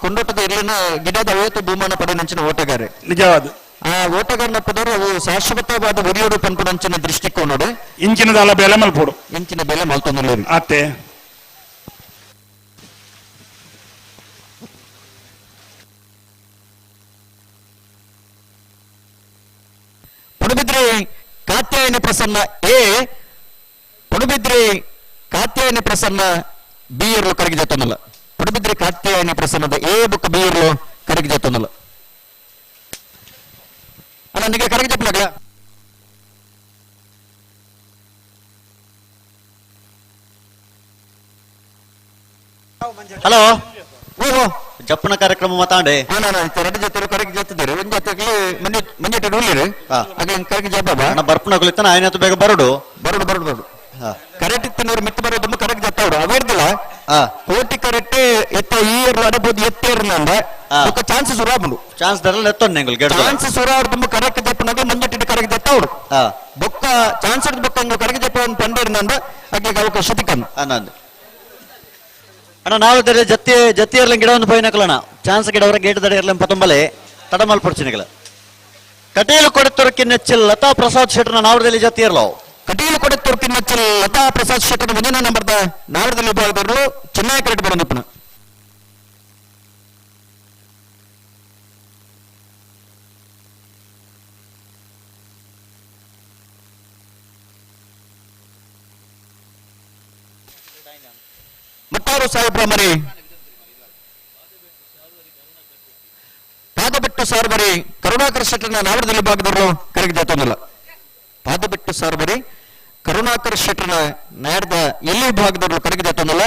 ಕೊಂಡೋಟದ ಇರ್ಲಿನ ಗಿಡದ ಅವತ್ತು ಬಹುಮಾನ ಪಡೆಯನಂಚಿನ ಓಟಗಾರೆ ನಿಜವಾದ ಆ ಓಟಗಾರನ ಪದರು ಅವು ಶಾಶ್ವತವಾದ ಒರಿಯೋಡು ಪನ್ಪುನಂಚಿನ ದೃಷ್ಟಿಕೋನಡು ಇಂಚಿನ ದಾಲ ಬೆಲೆ ಮಲ್ಪೋಡು ಇಂಚಿನ ಬೆಲೆ ಮಲ್ತೊಂದುಲ್ಲೇರು ಅತ್ತೆ ಪಡುಬಿದ್ರಿ ಕಾತ್ಯಾಯನಿ ಪ್ರಸನ್ನ ಎ ಪಡುಬಿದ್ರಿ ಕಾತ್ಯಾಯನಿ ಪ್ರಸನ್ನ ಬಿ ಇರ್ಲು ಕರಗಿ ಜೊತ್ತೊಂದಲ್ಲ ಪಡುಬಿದ್ರಿ ಕಾತ್ಯಾಯನಿ ಪ್ರಸನ್ನದ ಎ ಬುಕ್ ಬಿ ಇರ್ಲು ಕರಗಿ ಜೊತ್ತೊಂದಲ್ಲ ಅಲ್ಲ ನಿಮಗೆ ಕರಗಿ ಜಪ್ಪಲಾಗಲ ಹಲೋ ಓಹೋ ಜಪ್ಪನ ಕಾರ್ಯಕ್ರಮ ಮಾತಾಡೆ ಎರಡು ಜೊತೆ ಕರಗಿ ಜೊತ್ತಿದ್ದಾರೆ ಒಂದು ಜೊತೆಗೆ ಮಂಜೆ ಮಂಜೆ ಉಳ್ಳಿರಿ ಹಾಗೆ ಕರಗಿ ಜಬ್ಬ ಅಣ್ಣ ಬರ್ಪುನಗುಲಿತ್ತಾನ ಆಯ್ನತ್ತು ಬೇಗ ಬರಡು ಬರಡು ಬರಡು ಬರಡು ಕರೆಕ್ಟ್ ಇತ್ತಿನವ್ರು ಮಿತ್ತು ಬರೋದು ಕರೆಕ್ಟ್ ಜತ್ತವ್ರು ಅವೇರ್ದಿಲ್ಲ ಕೋಟಿ ಕರೆಕ್ಟ್ ಎತ್ತ ಈ ಇಯರ್ ಅಡಬೋದು ಎತ್ತೇರ್ನಂದ ಬೊಕ್ಕ ಚಾನ್ಸ್ ಸುರಾಬುಂಡು ಚಾನ್ಸ್ ದರಲ್ಲ ಎತ್ತೊಂದು ಎಂಗುಲ್ ಗೆಡ್ದು ಚಾನ್ಸ್ ಸುರಾವ್ರು ತುಂಬ ಕರೆಕ್ಟ್ ಜಪ್ಪನಾಗ ಮಂಜೆಟ್ಟಿಟ್ಟು ಕರೆಕ್ಟ್ ಜತ್ತವ್ರು ಬೊಕ್ಕ ಚಾನ್ಸ್ ಬೊಕ್ಕ ಒಂದು ಕರೆಕ್ಟ್ ಜಪ್ಪ ಒಂದು ಪಂಡೇರ್ನಂದ ಅಗ್ಲಿಗೆ ಅವಕಾಶ ತಿಕ್ಕಂದು ಅನ್ನಂದು ಅಣ್ಣ ನಾವು ದರ ಜತ್ತಿ ಜತ್ತಿ ಇರ್ಲಿ ಗಿಡ ಒಂದು ಪೋಯಿನಕಲಣ ಚಾನ್ಸ್ ಗಿಡವರ ಗೇಟ್ ದಡ ಇರ್ಲಿ ಪತಂಬಲೆ ತಡಮಲ್ ಪೊಡ್ಚಿನಿಗಲ ಕಟೀಲು ಕೊಡತೊರಕಿ ನೆಚ್ಚಿಲ್ ಲತಾ ಪ್ರಸಾದ್ ಶೆಟ್ಟರ್ನ ನಾವರದಲ್ಲಿ ಜತ್ತಿ ಇರ್ಲೋ ಕಟೀಲು ಕೊಡತೊರಕಿ ನೆಚ್ಚಿಲ್ ಲತಾ ಪ್ರಸಾದ್ ಶೆಟ್ಟರ್ ಮುಂದಿನ ನಂಬರ್ದ ನಾವರದಲ್ಲಿ ವಿಭಾಗದವರು ಚೆನ್ನೈ ಕರೆಕ್ಟ್ ಬರೋದಿಪ್ಪನ ಮಟ್ಟಾರು ಸಾಹೇಬ್ರ ಮರಿ ಪಾದಬೆಟ್ಟು ಸಾರ್ಬರಿ ಕರುಣಾಕರ್ ಶೆಟ್ಟರ್ನ ನಾವರದಲ್ಲಿ ವಿಭಾಗದವರು ಕರೆಗೆ ಜೊತ್ತೊಂದಿಲ್ಲ ಪಾದಬೆಟ್ಟು ಸಾರ್ಬರಿ ಕರುಣಾಕರ್ ಶೆಟ್ಟರ್ನ ನಾಡ್ದ ಎಲ್ಲಿ ವಿಭಾಗದವರು ಕರೆಗೆ ಜೊತ್ತೊಂದಿಲ್ಲ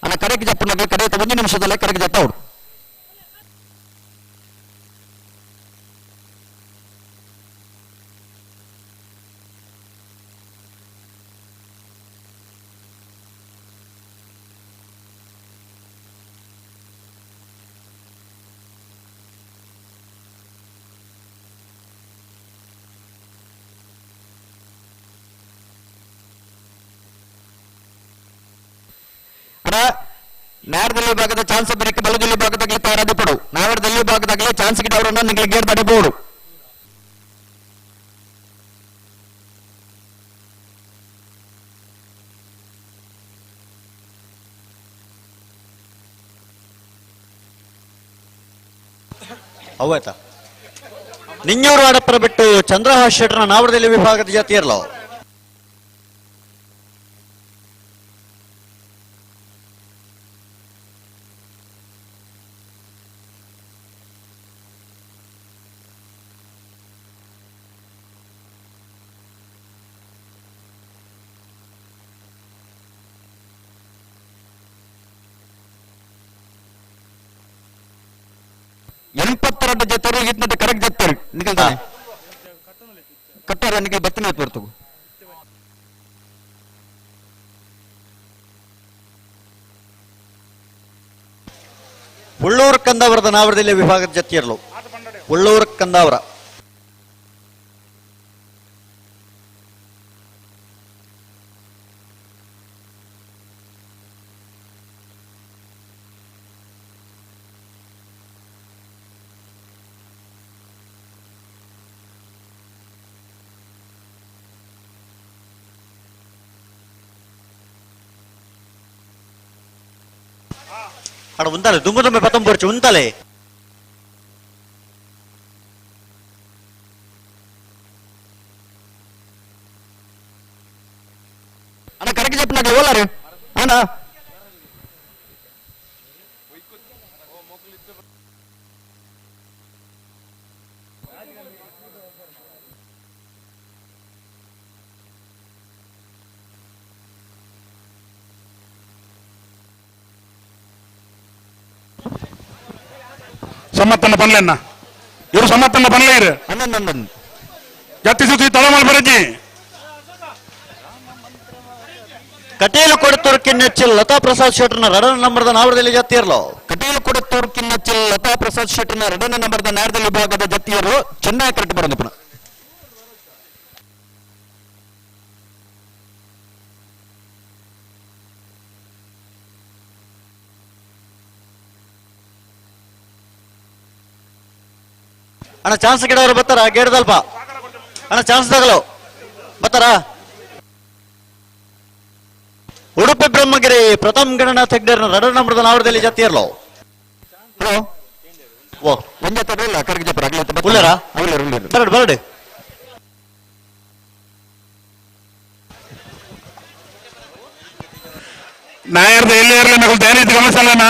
ಅನ್ನ ಕರೆಗೆ ಜಪ್ಪನಾಗ ಕರೆಯುತ್ತ ಒಂದು ನಿಮಿಷದಲ್ಲೇ ಕರೆಗೆ ಜತ್ತ ಅವರು ಅಡ ನಾಡದಲ್ಲಿ ಭಾಗದ ಚಾನ್ಸ್ ಬರಕ್ಕೆ ಬಲದಲ್ಲಿ ಭಾಗದಾಗಲಿ ತಯಾರಾದ ಪಡು ನಾವರದಲ್ಲಿ ಭಾಗದಾಗಲಿ ಚಾನ್ಸ್ ಗಿಡ ಅವರನ್ನ ನಿಮಗೆ ಗೇರ್ ತಡೆಬಹುದು ಅವಾಯ್ತಾ ನಿಂಜೂರು ಅಡಪ್ಪರ ಬಿಟ್ಟು ಚಂದ್ರಹಾಸ್ ಶೆಟ್ಟರ್ನ ನಾವರದಲ್ಲಿ ವಿಭಾಗದ ಜಾತಿ ಇರ್ಲೋ 82 ಜೊತೆ ಇದ್ನದ ಕರೆಕ್ಟ್ ಜೊತೆ ನಿಗಲ್ತಾನೆ ಕಟ್ಟಾರ ನಿಗಲ್ ಬತ್ತಿನ ಬರ್ತಗು ಉಳ್ಳೂರು ಕಂದಾವರದ ನಾವರದಲ್ಲಿ ವಿಭಾಗದ ಜೊತೆ ಇರಲು ಉಳ್ಳೂರು ಕಂದಾವರ ಅಡ ಉಂತಾಲೆ ದುಂಬು ದುಂಬೆ ಪತ್ತೊಂಬರ್ಚು ಉಂತಾಲೆ. ಅಣ್ಣ ಕರೆಕ್ಟ್ చెప్పినాక ఓలారు ಅಣ್ಣ. ಸಮ್ಮತ್ತನ್ನ ಪನ್ಲೆನ್ನ ಇವರು ಸಮ್ಮತ್ತನ್ನ ಪನ್ಲೆ ಇರು ಅಣ್ಣ ಜತ್ತಿ ಸುತ್ತಿ ತಳಮಲ್ ಬರಜ್ಜಿ. ಕಟೀಲು ಕೊಡತೂರು ಕಿನ್ನಚ್ಚಿಲ್ ಲತಾ ಪ್ರಸಾದ್ ಶೆಟ್ಟರ್ನ ರಡನ ನಂಬರ್ದ ನಾವರದಲ್ಲಿ ಜತ್ತಿಯರ್ಲೋ. ಕಟೀಲು ಕೊಡತೂರು ಕಿನ್ನಚ್ಚಿಲ್ ಲತಾ ಪ್ರಸಾದ್ ಶೆಟ್ಟರ್ನ ರಡನ ನಂಬರ್ದ ನಾರದಲ್ಲಿ ವಿಭಾಗದ ಜತ್ತಿಯರು ಚೆನ್ನಾಗಿ ಕರೆಕ್ಟ್ ಬರೋದು ಪುನಃ. ಅಣ್ಣ ಚಾನ್ಸ್ ಗಿಡವರು ಬರ್ತಾರ ಗೇಡ್ದಲ್ಪ ಅಣ್ಣ ಚಾನ್ಸ್ ತಗಲೋ ಬರ್ತಾರ. ಉಡುಪಿ ಬ್ರಹ್ಮಗಿರಿ ಪ್ರಥಮ್ ಗಣನಾಥ್ ಹೆಗ್ಡೇರ್ನ ರಡ ನಂಬರ್ದ ನಾವರದಲ್ಲಿ ಜತ್ತಿಯರ್ಲೋ. ಹಲೋ ಓ ಒಂದೇ ತಡ ಕರ್ಗ ಜಪರ ಉಳ್ಳೇರಾ? ಉಳ್ಳೇರು ಉಳ್ಳೇರು. ಬರಡು ಬರಡು. ನಾಯರ್ದ ಎಲ್ಲಿ ಇರಲಿ ನಕಲು ದಯನೀತಿ ಗಮನಿಸಲ್ಲನ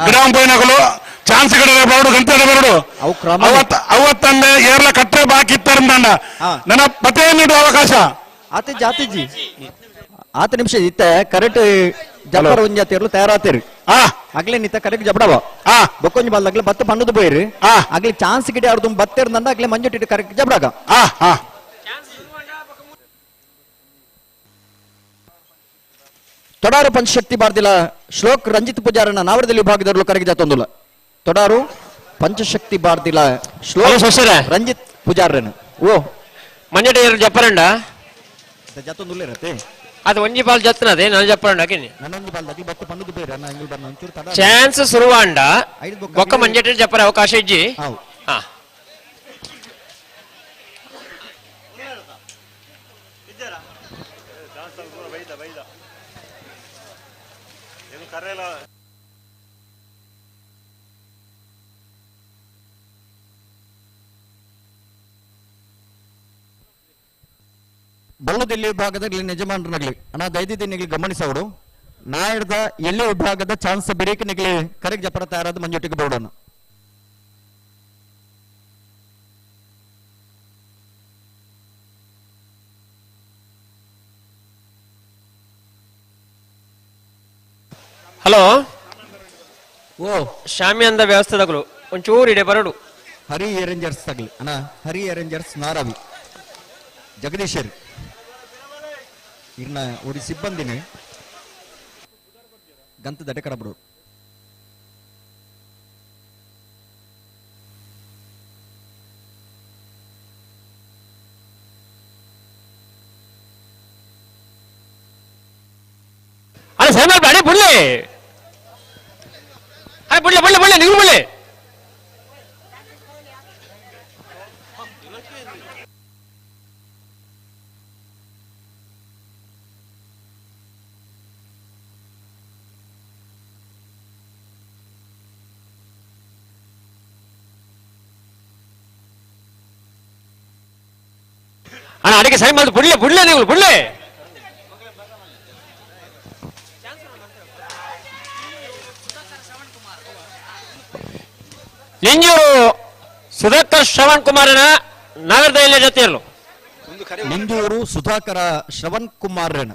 ಗಿಡವನ್ ಪೋಯಿ ನಕಲು ಚಾನ್ಸ್ ಗಿಡ ಬರಡು ಗಂಟೆ ಬರಡು. ಅವು ಕ್ರಮ ಅವತ್ತ ಅವತ್ತಂದೆ ಏರ್ಲ ಕಟ್ಟೆ ಬಾಕಿ ಇತ್ತರಂದ ನನ್ನ ಪತೆ ನೀಡುವ ಅವಕಾಶ. ಆತ ಜಾತಿಜಿ ಆತ ನಿಮಿಷ ಇತ್ತ ಕರೆಕ್ಟ್ ಜಬ್ಬರ ಒಂಜಾತಿರ್ಲು ತಯಾರಾತಿರಿ. ಅಗ್ಲೆ ನಿತ್ತ ಕರೆಕ್ಟ್ ಜಬಡವ ಬೊಕ್ಕೊಂಜಿ ಬಾಲ್ ಅಗ್ಲೆ ಬತ್ತ ಪಣ್ಣದು ಪೋಯಿರಿ. ಅಗ್ಲೆ ಚಾನ್ಸ್ ಗಿಡ ಅವ್ರದ್ದು ಬತ್ತಿರ್ದಂಡ ಅಗ್ಲೆ ಮಂಜುಟ್ಟಿಟ್ಟು ಕರೆಕ್ಟ್ ಜಬಡಾಗ. ತೊಡಾರು ಪಂಚಶಕ್ತಿ ಬಾರ್ದಿಲ ಶ್ಲೋಕ್ ರಂಜಿತ್ ಪೂಜಾರನ ನಾವರದಲ್ಲಿ ವಿಭಾಗದವರು ಕರೆಗೆ ಜಾತೊಂದುಲ್ಲ. ತೊಡಾರು ಪಂಚಶಕ್ತಿ ಬಾರ್ದಿಲ ಶ್ಲೋಕ್ ರಂಜಿತ್ ಪೂಜಾರನ ಓ ಮಂಜುಟಿ ಜಪ್ಪರಂಡ ಜಾತೊಂದುಲ್ಲ ಇರತ್ತೆ. ಅದು ಒಂಜಿ ಬಾಲ್ ಜತ್ತನದೆ ನಾನು ಜಪ್ಪರಂಡ ಹಾಕಿನಿ. ನನ್ನೊಂದು ಬಾಲ್ ಅಗ್ಲಿ ಬತ್ತ ಪಣ್ಣದು ಬೇರೆ ಅಣ್ಣ ಇಂಗ್ಲ್ ಬನ್ನ ಒಂಚೂರು ತಡ. ಚಾನ್ಸ್ ಸುರುವಾಂಡ ಬೊಕ್ಕ ಮಂಜುಟಿ ಜಪ್ಪರ ಅವಕಾಶ ಇಜ್ಜಿ. ಹಾ ಬಲ್ಲದಲ್ಲಿ ವಿಭಾಗದಲ್ಲಿ ಯಜಮಾನರನಾಗ್ಲಿ ಅಣ್ಣ ದೈದಿನಿಗೆ ಗಮನಿಸೋಡು ನಾಯರ್ದ ಎಲ್ಲಿ ವಿಭಾಗದ ಚಾನ್ಸ್ ಬಿಡೇಕೆ ನಿಗಲಿ ಕರೆಗ್ ಜಪರ ತಯಾರಾದ ಮಂಜುಟಿಗೆ ಬೋರ್ಡನ್ನು. ಹಲೋ ಓ ಶಾಮಿ ಅಂದ ವ್ಯವಸ್ಥೆದಾಗಲು ಒಂಚೂರು ಇಡೆ ಬರಡು. ಹರಿ ಏರೇಂಜರ್ಸ್ ತಗಲಿ ಅಣ್ಣ ಹರಿ ಏರೇಂಜರ್ಸ್ ನಾರಾವಿ ಜಗದೀಶರ್ ಇರ್ನ ಒರಿ ಸಿಬ್ಬಂದಿನಿ ಗಂತ ದಟಕರಬರು. ಅರೆ ಸೈಮಲ್ ಅಡೆ ಬುಡ್ಲೆ ಅರೆ ಬುಡ್ಲೆ ಬುಡ್ಲೆ ಬುಡ್ಲೆ ನೀವು ಬುಡ್ಲೆ. ಅಣ್ಣ ಅಡಿಗೆ ಸೈ ಮಾಡಿದ್ ಬುಡ್ಲೆ ಬುಡ್ಲೆ ನೀವು ಬುಡ್ಲೆ. ನಿಂಜೂರು ಸುಧಾಕರ್ ಶ್ರವಣ್ ಕುಮಾರನ ನಗರದ ಜೊತೆಯಲ್ಲೂ ನಿಂಜೂರು ಸುಧಾಕರ ಶ್ರವಣ್ ಕುಮಾರನ.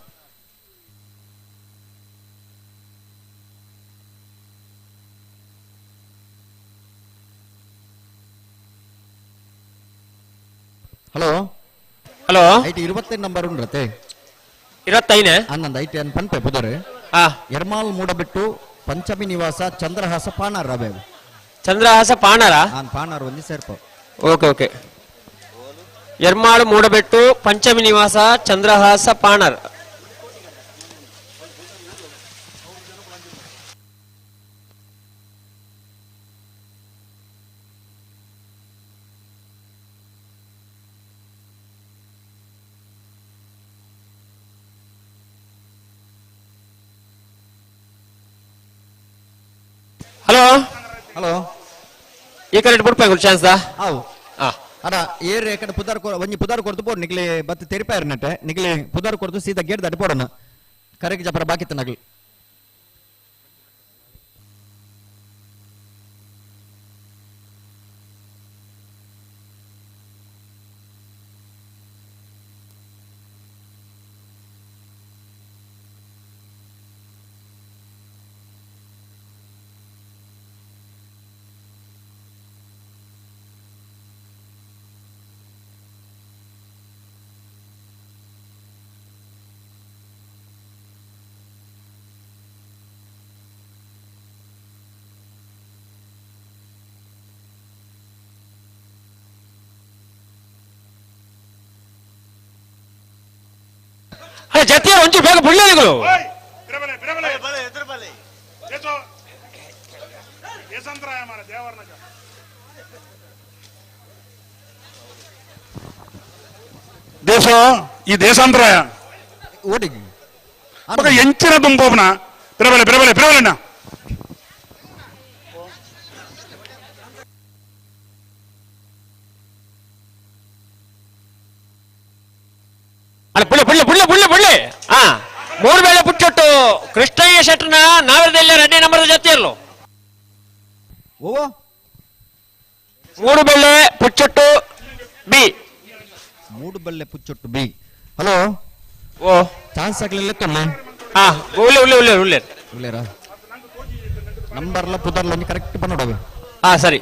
ಹಲೋ ಹಲೋ ಐಟ್ 25 ನಂಬರ್ ಉಂಡ್ರತೆ. ಇರುವತ್ತೈನೇ ಹನ್ನೊಂದು ಐಟ್ ಏನ್ ಪನ್ಪೆ ಬುದರೆ. ಎರ್ಮಾಲ್ ಮೂಡಬಿಟ್ಟು ಪಂಚಮಿ ನಿವಾಸ ಚಂದ್ರಹಾಸ ಪಾನಾರ್ ಅವೆ. ಚಂದ್ರಹಾಸ ಪಾಣಾರ? ಪಾಣಾರ್ ಒಂಜಿ ಸೇರ್ಪ. Okay okay. Ermal Moodabettu Panchami Nivasa Chandrahasa Panar. Hello hello ಈ ಕರೆಕ್ಟ್ ಬುಡ್ಪಾಯಿ ಚಾನ್ಸ್ ದಾ ಅವು ಅಡ ಏರ್ ಎಕಡೆ ಪುದಾರ್ ಒಂಜಿ ಪುದಾರ್ ಕೊರ್ದು ಪೋಡು ನಿಕ್ಲೆ ಬತ್ತು ತೆರಿಪಾಯರ್ ನೆಟ್ಟೆ ನಿಕ್ಲೆ ಪುದಾರ್ ಕೊರ್ದು ಸೀದಾ ಗೇಟ್ ದಡಿ ಪೋಡೋಣ ಕರೆಕ್ ಜಪರ ಬಾಕಿತ್ತು ನಗಲಿ. ಜತಿಯ ಒಂಚೂರು ಬೇಗ ಬುಳ್ಳೆಗಳು. ದೇಶ ಈ ದೇಶಾಂತರಾಯ ಓಡಿಗೆ ಎಂಚಿನ ತುಂಬೋಬ್ನ ಬಿರಬಲೆ ಬಿರಬಲೆ ಬಿರಬಲೆಣ್ಣ. ಅಲ್ಲ ಪುಳ್ಳೆ ಪುಳ್ಳೆ ಪುಳ್ಳೆ ಪುಳ್ಳೆ ಪುಳ್ಳೆ ಆ ಮೂರು ವೇಳೆ ಪುಚ್ಚೊಟ್ಟು ಕೃಷ್ಣಯ್ಯ ಶೆಟ್ಟನ ನಾವರದಲ್ಲಿ ಎರಡನೇ ನಂಬರ್ ಜೊತೆಯಲ್ಲೋ ಓ ಮೂರು ಬೆಳ್ಳೆ ಪುಚ್ಚೊಟ್ಟು ಬಿ ಮೂಡು ಬೆಳ್ಳೆ ಪುಚ್ಚೊಟ್ಟು ಬಿ. ಹಲೋ ಓ ಚಾನ್ಸ್ ಆಗ್ಲಿಲ್ಲ ತೊಲ್ಲೆ. ಹಾ ಉಳ್ಳೆ ಉಳ್ಳೆ ಉಳ್ಳೆ ಉಳ್ಳೆ ಉಳ್ಳೇರಾ ನಂಬರ್ಲ ಪುದರ್ಲ ಕರೆಕ್ಟ್ ಬಂದೋಡವೆ. ಹಾ ಸರಿ.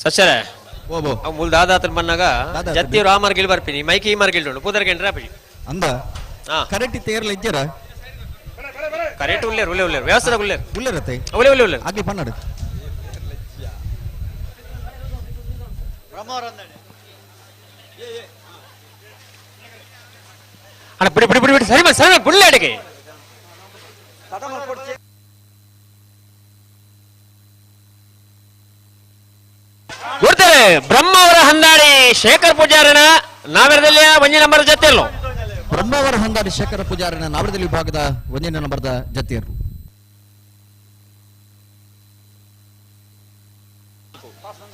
ಸಚ್ಚರೆ ಓಬೋ ಅವ್ ಮುಲ್ ದಾದಾತನ ಬಂದಾಗ ಜತ್ತಿಯವರು ಆ ಮಾರ್ಗಿಲ್ ಬರ್ಪಿನಿ ಮೈಕಿ ಈ ಮಾರ್ಗಿಲ್ ಉಂಡು ಪುದರ್ ಗೆಂಡ್ರೆ ಅಪ್ಪಿ ಅಂದ ಕರೆಕ್ಟ್ ತೇರ್ಲ ಇಜ್ಜರ ಕರೆಕ್ಟ್ ಉಳ್ಳೇರು ಉಳ್ಳೇ ಉಳ್ಳೇರು ವ್ಯವಸ್ಥೆ ಉಳ್ಳೇರು ಉಳ್ಳೇರತ್ತೆ ಉಳ್ಳೇ ಉಳ್ಳೇ ಉಳ್ಳೇರು ಆಗ್ಲಿ ಪನ್ನಾಡು. ಅಣ್ಣ ಬಿಡಿ ಬಿಡಿ ಬಿಡಿ ಬಿಡಿ ಸರಿ ಮಾಡಿ ಸರಿ ಮಾಡಿ ಬುಳ್ಳೆ ಅಡಿಗೆ ಕೊಡ್ತಾರೆ. ಬ್ರಹ್ಮಾವರ ಹಂದಾಡಿ ಶೇಖರ್ ಪೂಜಾರನ ನಾವರದಲ್ಲಿ ಒಂದೇ ನಂಬರ್ ಜೊತೆಯಲ್ಲೋ. ಬ್ರಹ್ಮಾವರ ಹಂದಾಡಿ ಶೇಖರ ಪೂಜಾರನ ನಾವರದಲ್ಲಿ ವಿಭಾಗದ ಒಂದೇ ನಂಬರ್ದ ಜೊತೆಯರು.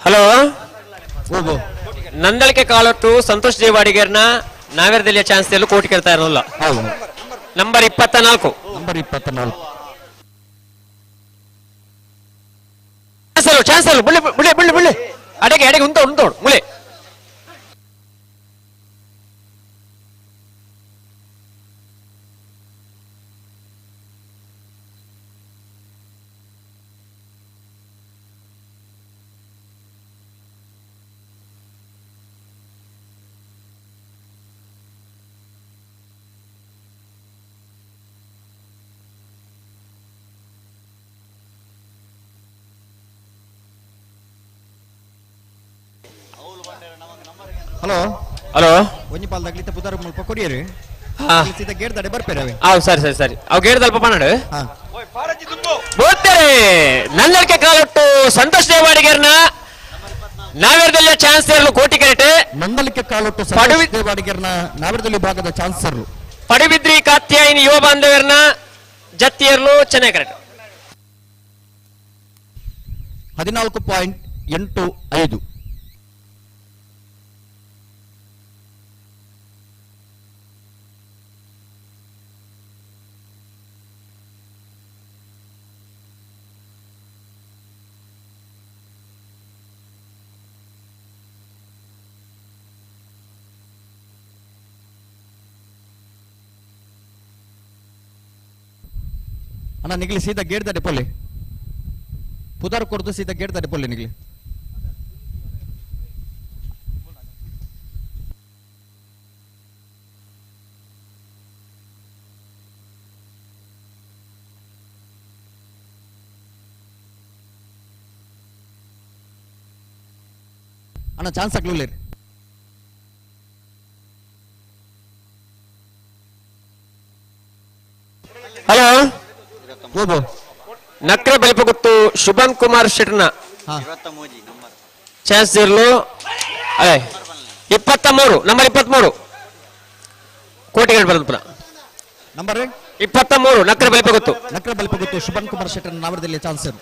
ಹಲೋ ನಂದಳಿಕೆ ಕಾಲೊಟ್ಟು ಸಂತೋಷ್ ದೇವಾಡಿಗರ್ನ ನಾವೇರದಲ್ಲಿ ಚಾನ್ಸ್ ಕೋಟಿ ಕೇಳ್ತಾ ಇರೋಲ್ಲ. Number 24. Number 24. Chance ಬುಳ್ಳಿ ಬುಳ್ಳಿ ಬುಳ್ಳಿ ಬುಳ್ಳಿ ಅಡೆಗೆ ಅಡೆಗೆ ಉಂಟು ಉಂಟು ಮುಳೆ. ಹಲೋ ಹಲೋ ಒಂಜಿ ಪಾಲ್ ದಗ್ಲಿತ ಪುದಾರ್ ಮುಲ್ಪ ಕೊಡಿಯರು ಸೀದಾ ಗೇಟ್ ದಡೆ ಬರ್ಪೇರವೆ. ಸರಿ ಸರಿ ಸರಿ ಅವು ಗೇಟ್ ದಲ್ಪ ಪನ್ನಡು ಬೋತಾರೆ. ನನ್ನರ್ಕೆ ಕಾಲೊಟ್ಟು ಸಂತೋಷ್ ದೇವಾಡಿಗರ್ನ ನಾವೇರದಲ್ಲಿ ಚಾನ್ಸ್ ಇರಲು ಕೋಟಿ ಕರೆಟ್. ನಂದಲಿಕೆ ಕಾಲೊಟ್ಟು ಸಂತೋಷ್ ದೇವಾಡಿಗರ್ನ ನಾವೇರದಲ್ಲಿ ಭಾಗದ ಚಾನ್ಸರ್ ಪಡುಬಿದ್ರಿ ಕಾತ್ಯಾಯಿನಿ ಯುವ ಬಾಂಧವ್ಯರ್ನ ಜತ್ತಿಯರ್ಲು ಚೆನ್ನೈ ಕರೆಟ್. 14.85. ಅಣ್ಣ ನಿಗ್ಲಿ ಸೀದಾ ಗೇಟ್ ದಾಟಿ ಪೊಲ್ಲಿ ಪುದಾರ್ ಕೊಡ್ದು ಸೀದಾ ಗೇಟ್ ದಾಟಿ ಪೊಲ್ಲಿ ನಿಗ್ಲಿ. ಅಣ್ಣ ಚಾನ್ಸ್ ಆಗ್ಲಿಲ್ಲ. ಹಲೋ ನಕ್ರ ಬೆಳಪುಗುತ್ತು ಶುಭಂ ಕುಮಾರ್ ಶೆಟ್ನ ಚಾನ್ಸ್ ಇರಲು 23 ನಂಬರ್ 23 ಕೋಟಿಗಳು ಬರೋದು ಪುನಃ ನಂಬರ್ 23 ನಕ್ರ ಬಲಿಪ ಗೊತ್ತು. ನಕ್ರ ಬಲಿಪ ಗೊತ್ತು ಶುಭನ್ ಕುಮಾರ್ ಶೆಟ್ಟರ್ ನಾವರದಲ್ಲಿ ಚಾನ್ಸರ್.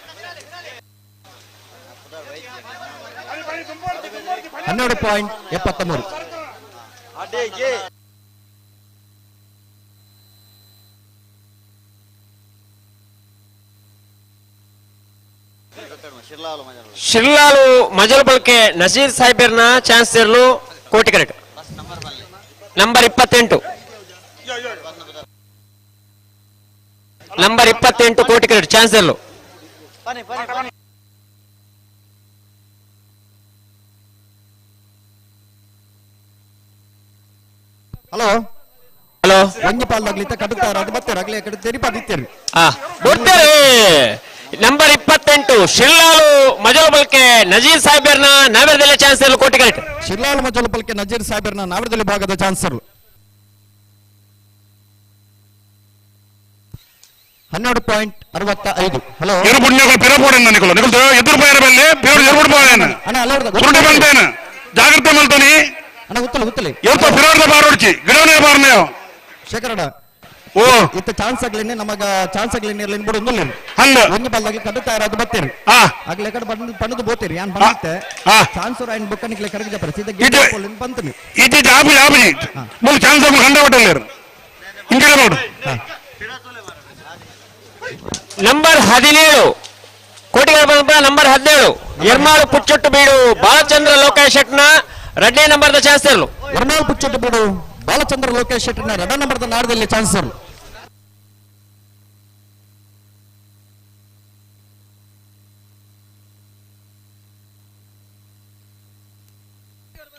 12.73. ಶಿರ್ಲಾಲು ಮಜಲ್ ಬಳಕೆ ನಜೀರ್ ಸಾಹೇಬರ್ನ ಚಾನ್ಸ್ ಇರಲು ಕೋಟಿ correct. Number 28. Number 28 ಕೋಟಿ ಕರೆಕ್ಟ್ ಚಾನ್ಸ್ ಇರಲು. ಹಲೋ ಹಲೋ ಒಂಜಿ ಪಾಲ್ದಾಗ್ಲಿತ್ತ ಕಡುತ್ತಾರ ಅದು ಬರ್ತಾರೆ ಆಗ್ಲೇ ಕಡೆ ತೆರಿಪಾದಿತ್ತೇರಿ. ಬರ್ತಾರೆ. ನಂಬರ್ 28 ಶಿರ್ಲಾಲು ಮಜಲ್ ಬಲ್ಕೆ ನಜೀರ್ ಸಾಹೇಬರ್ನ ನಾವರದಲ್ಲಿ ಚಾನ್ಸ್ ಇರಲು ಕೋಟಿ ಕರೆಕ್ಟ್. ಶಿರ್ಲಾಲು ಮಜಲ್ ಬಲ್ಕೆ ನಜೀರ್ ಸಾಹೇಬರ್ನ ನಾವರದಲ್ಲಿ ಭಾಗದ ಚಾನ್ಸರ್. 12.65. ಹಲೋ ಎರು ಪಿರಪೋಡನ್ನ ನಿಕಲು ನಿಕಲು ಎದುರು ಪೋಯರ ಬಲ್ಲೆ ಪಿರೋಡು ಎರುಬುಡು ಪೋಯನ ಸುರುಟೆ ಬಂತೇನ ಜಾಗ್ರತೆ ಮಲ್ತನಿ ಅಣ್ಣ ಉತ್ತಲೆ ಉತ್ತಲೆ ಎರ್ತ ಪಿರೋಡ್ದ ಬಾರೋಡ್ಚಿ ಗಿಡವನೇ ಬಾರ್ನೆಯೋ ಶೇಖರಣ ಓ ಇತ್ತ ಚಾನ್ಸ್ ಆಗ್ಲೇನೆ ನಮಗ ಚಾನ್ಸ್ ಆಗ್ಲೇನೆ ಇರ್ಲೇನ್ ಬಿಡು ಒಂದಿಲ್ಲ ಹಂಗ ಒಂಜಿ ಬಾಲ್ದಾಗ್ಲಿ ಕಡು ತಯಾರಾದ ಬತ್ತೀರಿ ಆಗ್ಲೇ ಕಡೆ ಬಂದು ಪಣದು ಬೋತೀರಿ ಯಾನ್ ಬಂದಿತ್ತೆ ಚಾನ್ಸ್ ಐನ್ ಬುಕ್ಕ ನಿಕ್ಲೆ ಕರಗ ಜಪರ ಸೀದಾ ಗೇಟ್ ಪೋಲಿನ್ ಬಂತನಿ ಇಜ್ಜಿ ಜಾಬು ಜಾಬುಜಿ ಮುಲ್ ಚಾನ್ಸ್ ಆಗ್ಲು ಕಂಡ ಹೋಟೆಲ್ ಹಿಂಗಡೆ ನೋಡು. ನಂಬರ್ 17 ಕೋಟಿಗಳ ಬಂದ ನಂಬರ್ 17 ಎರ್ಮಾಳು ಪುಚ್ಚೊಟ್ಟು ಬೀಡು ಬಾಲಚಂದ್ರ ಲೋಕೇಶ್ ಶೆಟ್ನ ಎರಡನೇ ನಂಬರ್ದ ಚಾನ್ಸ್ ಇರಲು. ಎರ್ಮಾಳು ಪುಚ್ಚೊಟ್ಟು ಬೀಡು ಬಾಲಚಂದ್ರ ಲೋಕೇಶ್ ಶೆಟ್ನ ಎರಡನೇ ನಂಬರ್ದ ನಾಡದಲ್ಲಿ ಚಾನ್ಸ್ ಇರಲು.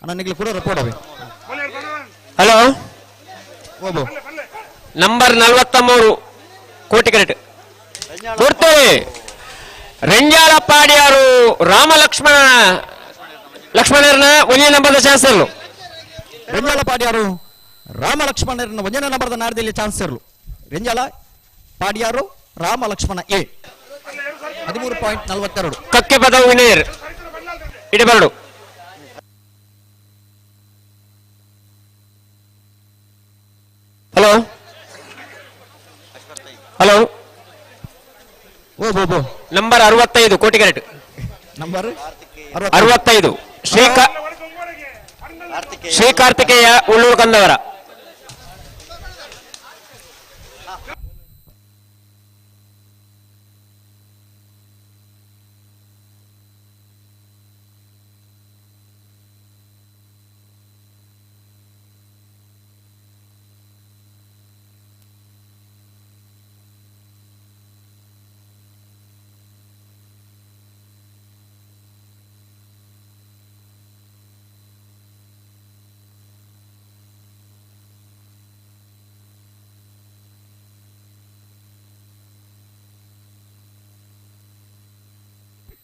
ಅಣ್ಣ ನಿಗ್ಲಿ ಕೂಡ ರೆಕಾರ್ಡ್ ಅವೆ. ಹಲೋ ಓಬೋ ನಂಬರ್ 43 ಕೋಟಿ ಕರೆಕ್ಟ್ ಕೊಡ್ತೇವೆ. ರೆಂಜಾಳ ಪಾಡಿಯಾರು ರಾಮ ಲಕ್ಷ್ಮಣ ಲಕ್ಷ್ಮಣರನ್ನ ಒಂದನೇ ನಂಬರ್ದ ಚಾನ್ಸ್ ಇರಲು. ರೆಂಜಾಳ ಪಾಡಿಯಾರು ರಾಮ ಲಕ್ಷ್ಮಣರನ್ನ ಒಂದನೇ ನಂಬರ್ದ ನಾಡದಲ್ಲಿ ಚಾನ್ಸ್ ಇರಲು. ರೆಂಜಾಳ ಪಾಡಿಯಾರು ರಾಮ ಲಕ್ಷ್ಮಣ ಎ 13.42. ಕಕ್ಕೆ ಪದವು ವಿನಯರ್ ಇಡಬರಡು. ಹಲೋ ಹಲೋ ಓ ಬೋ ಬೋ number 65 Koti correct. Number 65 Shri Karthikeya Ulluru ಕಂದವರ.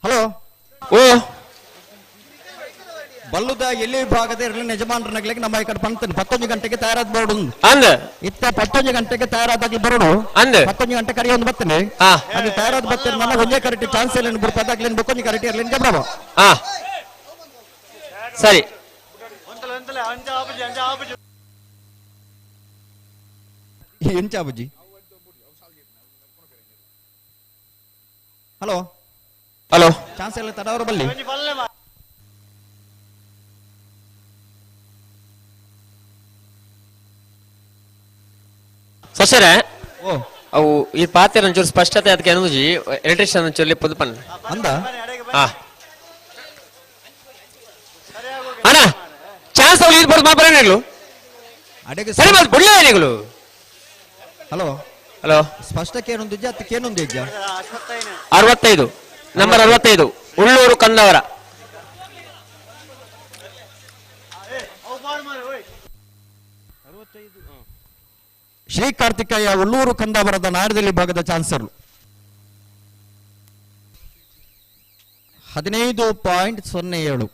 ಹಲೋ ಓ ಬಲ್ಲುದ ಎಲ್ಲಿ ವಿಭಾಗದ ಇರಲಿ ಯಜಮಾನರನ್ನಾಗ್ಲಿಕ್ಕೆ ನಮ್ಮ ಈ ಕಡೆ ಬಂತೇನೆ 11 ಗಂಟೆಗೆ ತಯಾರಾದ ಬರೋಡು ಅಂದ ಇತ್ತ 11 ಗಂಟೆಗೆ ತಯಾರಾದಾಗ್ಲಿ ಬರೋಡು ಅಂದ 11 ಗಂಟೆ ಕರೆ ಒಂದು ಬರ್ತೇನೆ ಅದು ತಯಾರಾದ ಬರ್ತೇನೆ ನನ್ನ ಒಂದೇ ಕರೆಕ್ಟ್ ಚಾನ್ಸ್ ಇಲ್ಲ ಬಿಡ್ಪಾದಾಗ್ಲಿ ಬೊಕ್ಕೊಂಜಿ ಕರೆಕ್ಟ್ ಇರಲಿ ಜಬ್ರವ. ಸರಿ ಎಂಚ ಅಬುಜಿ. Hello hello chance ಎಲ್ಲ ತಡವರ ಬಲ್ಲಿ. ಸೊಸೆರೆ ಅವು ಈ ಪಾತ್ರ ಒಂಚೂರು ಸ್ಪಷ್ಟತೆ ಅದಕ್ಕೆ ಅನುಜಿ ಎಲೆಕ್ಟ್ರಿಷಿಯನ್ ಒಂಚೂರು ಲಿಪ್ಪದು ಪನ್ನ ಅಂದ ಅಣ್ಣ ಚಾನ್ಸ್ ಅವ್ರು ಇದು ಬರೋದು ಮಾತ್ರ ಸರಿ ಬಸ್ ಬುಡ್ಲೇ ಏನಿಗಳು. ಹಲೋ ಹಲೋ ಸ್ಪಷ್ಟಕ್ಕೆ ಏನೊಂದು ಇಜ್ಜ ಅದಕ್ಕೆ ಏನೊಂದು ಇಜ್ಜ. 65 ನಂಬರ್ 65 ಉಳ್ಳೂರು ಕಂದವರ. ಶ್ರೀ ಕಾರ್ತಿಕೇಯ ಉಳ್ಳೂರು ಕಂದಾವರದ ನಾಡದಲ್ಲಿ ಭಾಗದ ಚಾನ್ಸರ್. 15.07.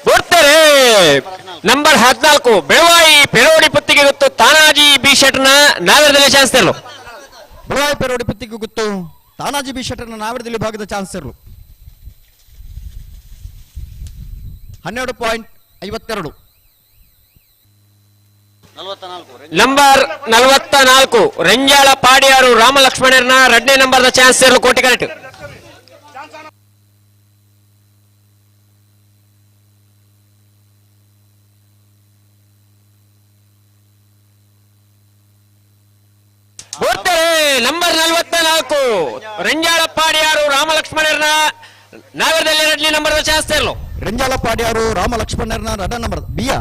ಬರ್ತಾರೆ. ನಂಬರ್ 14 ಬೆಳವಾಯಿ ಪೆರೋಡಿ ಪುತ್ತಿಗೆ ಗೊತ್ತು ತಾನಾಜಿ ಬಿ ಶೆಟ್ನ ನಾಗರದಲ್ಲಿ ಚಾನ್ಸ್ ಇರಲು. ಬೆಳವಾಯಿ ಪೆರೋಡಿ ಪುತ್ತಿಗೆ ಗೊತ್ತು ತಾನಾಜಿ ಬಿ ಶೆಟ್ಟರ್ನ ನಾಗರದಲ್ಲಿ ಭಾಗದ ಚಾನ್ಸ್ ಇರಲು. 12.52. Number 44 Renjala Padiyaru ರಾಮಲಕ್ಷ್ಮಣರ್ನ 2ನೇ ನಂಬರ್ದ ಚಾನ್ಸ್ ಸೇರಲು ಕೋಟಿ ಕರೆಕ್ಟ್. ನಂಬರ್ 44 ರೆಂಜಾಳ ಪಾಡಿಯಾರು ರಾಮಲಕ್ಷ್ಮಣರ್ನ ನಾಗರದಲ್ಲಿ 2ನೇ ನಂಬರ್ದ ಚಾನ್ಸ್ ಸೇರಲು. ರೆಂಜಾಳ ಪಾಡಿಯಾರು ರಾಮಲಕ್ಷ್ಮಣರ್ನ 2ನೇ ನಂಬರ್ ಬಿಯಾ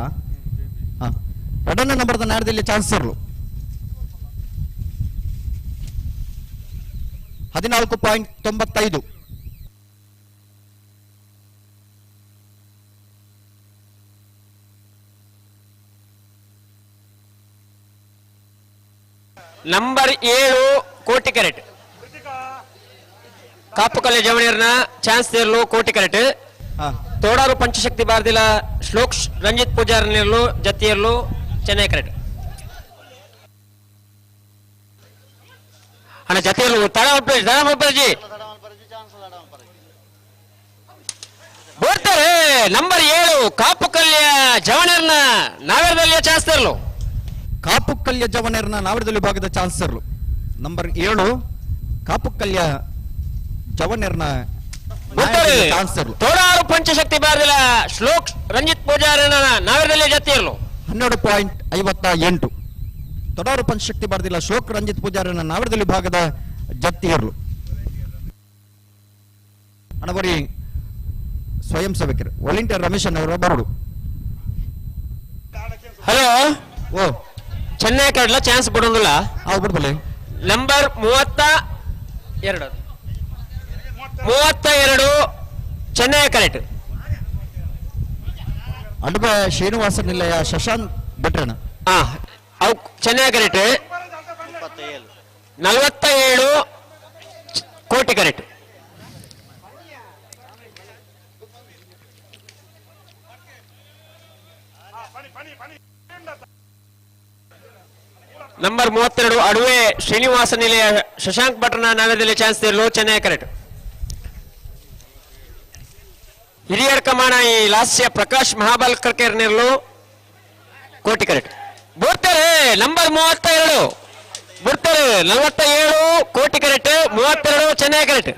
2ನೇ ನಂಬರ್ದ ನಾಡದಲ್ಲಿ ಚಾನ್ಸ್ ಸೇರಲು. 14.95. ನಂಬರ್ 7 ಕೋಟಿ ಕರೆಕ್ಟ್. ಕಾಪು ಕಲೆ ಜವಣಿಯರ್ನ ಚಾನ್ಸ್ ಸೇರಲು ಕೋಟಿ ಕರೆಕ್ಟ್. ತೋಡಾರು ಪಂಚಶಕ್ತಿ ಬಾರ್ದಿಲ ಶ್ಲೋಕ್ ರಂಜಿತ್ ಪೂಜಾರ್ನಿರ್ಲು ಜತಿಯರ್ಲು ಚೆನ್ನೈ ಕರೆಕ್ಟ್. ಅಣ್ಣ ಜತಿಯರ್ಲು ತಡ ಬರ್ತಾರೆ. ನಂಬರ್ 7 ಕಾಪು ಕಲ್ಯ ಜವಣರ್ನ ನಾಗರದಲ್ಲಿ ಚಾನ್ಸ್ ಸೇರಲು. ಕಾಪು ಕಲ್ಯ ಜವಣರ್ನ ನಾವರದಲ್ಲಿ ಭಾಗದ ಚಾನ್ಸ್ ಸೇರಲು. ನಂಬರ್ 7 ಕಾಪು ಕಲ್ಯ ಜವಣರ್ನ ಚಾನ್ಸ್ ಸೇರಲು. ತೋಡಾರು ಪಂಚಶಕ್ತಿ ಬಾರದಿಲ್ಲ ಶ್ಲೋಕ್ ರಂಜಿತ್ ಪೂಜಾರನ ನಾಗರದಲ್ಲಿ ಜತಿಯರ್ಲು. 12.58. ತೊಡಾರು ಪಂಚಶಕ್ತಿ ಬಾರದಿಲ್ಲ ಶ್ಲೋಕ್ ರಂಜಿತ್ ಪೂಜಾರನ ನಾವರದಲ್ಲಿ ಭಾಗದ ಜತ್ತಿಯರ್ಲು. ಅಣಬರಿ ಸ್ವಯಂ ಸೇವಕರು ವಾಲಂಟಿಯರ್ ರಮೇಶ್ ಅವರು ಬರಡು. ಹಲೋ ಓ ಚೆನ್ನೈ ಕಡಲ ಚಾನ್ಸ್ ಬಿಡೋದಿಲ್ಲ. ಬಿಡ್ಬಲ್ಲ. Number 32 32 Chennai correct. ಅಡುಬ ಶ್ರೀನಿವಾಸ ನಿಲಯ ಶಶಾಂಕ್ ಭಟ್ರಣ. ಅವು Chennai correct. 47 Koti correct. Number 32 ಅಡುವೆ ಶ್ರೀನಿವಾಸ ನಿಲಯ ಶಶಾಂಕ್ ಭಟ್ರನ ನಾಗರದಲ್ಲಿ ಚಾನ್ಸ್ ಇರಲು ಚೆನ್ನೈ ಕರೆಕ್ಟ್. ಹಿರಿಯರ್ ಕಮಾಣ ಈ ಲಾಸ್ಯ ಪ್ರಕಾಶ್ ಮಹಾಬಲ್ಕರ್ ನಿರ್ಲು ಕೋಟಿ ಕರೆಕ್ಟ್. ಬರ್ತಾರೆ ನಂಬರ್ 32 ಬರ್ತಾರೆ. 47 ಕೋಟಿ correct, 32 Chennai correct.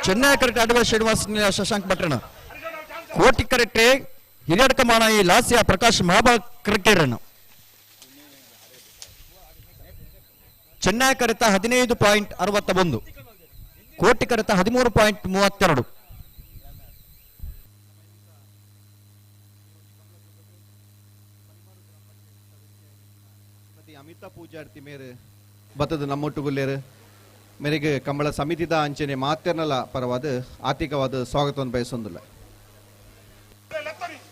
Chennai correct ಅಡುವೆ Srinivasa Nilaya Shashank ಭಟ್ರನ. ಕೋಟಿ ಕರೆಕ್ಟ್ ಹಿರಿಯರ್ ಕಮಾಣ ಈ ಲಾಸ್ಯ ಪ್ರಕಾಶ್ ಮಹಾಬಲ್ಕರ್. ಚೆನ್ನೈ ಕರೆತ 15.61, ಕೋಟಿ ಕರೆತ 13.32. ಅಮಿತಾ ಪೂಜಾರ್ತಿ ಮೇರೆ ಬತ್ತದ ನಮ್ಮೊಟ್ಟುಗುಲ್ಲೇರು ಮೇರೆಗೆ ಕಂಬಳ ಸಮಿತಿದ ಅಂಚನೆ ಮಾತೆರ್ನಲ ಪರವಾದ ಆರ್ಥಿಕವಾದ ಸ್ವಾಗತವನ್ನು ಬಯಸೊಂದಿಲ್ಲ.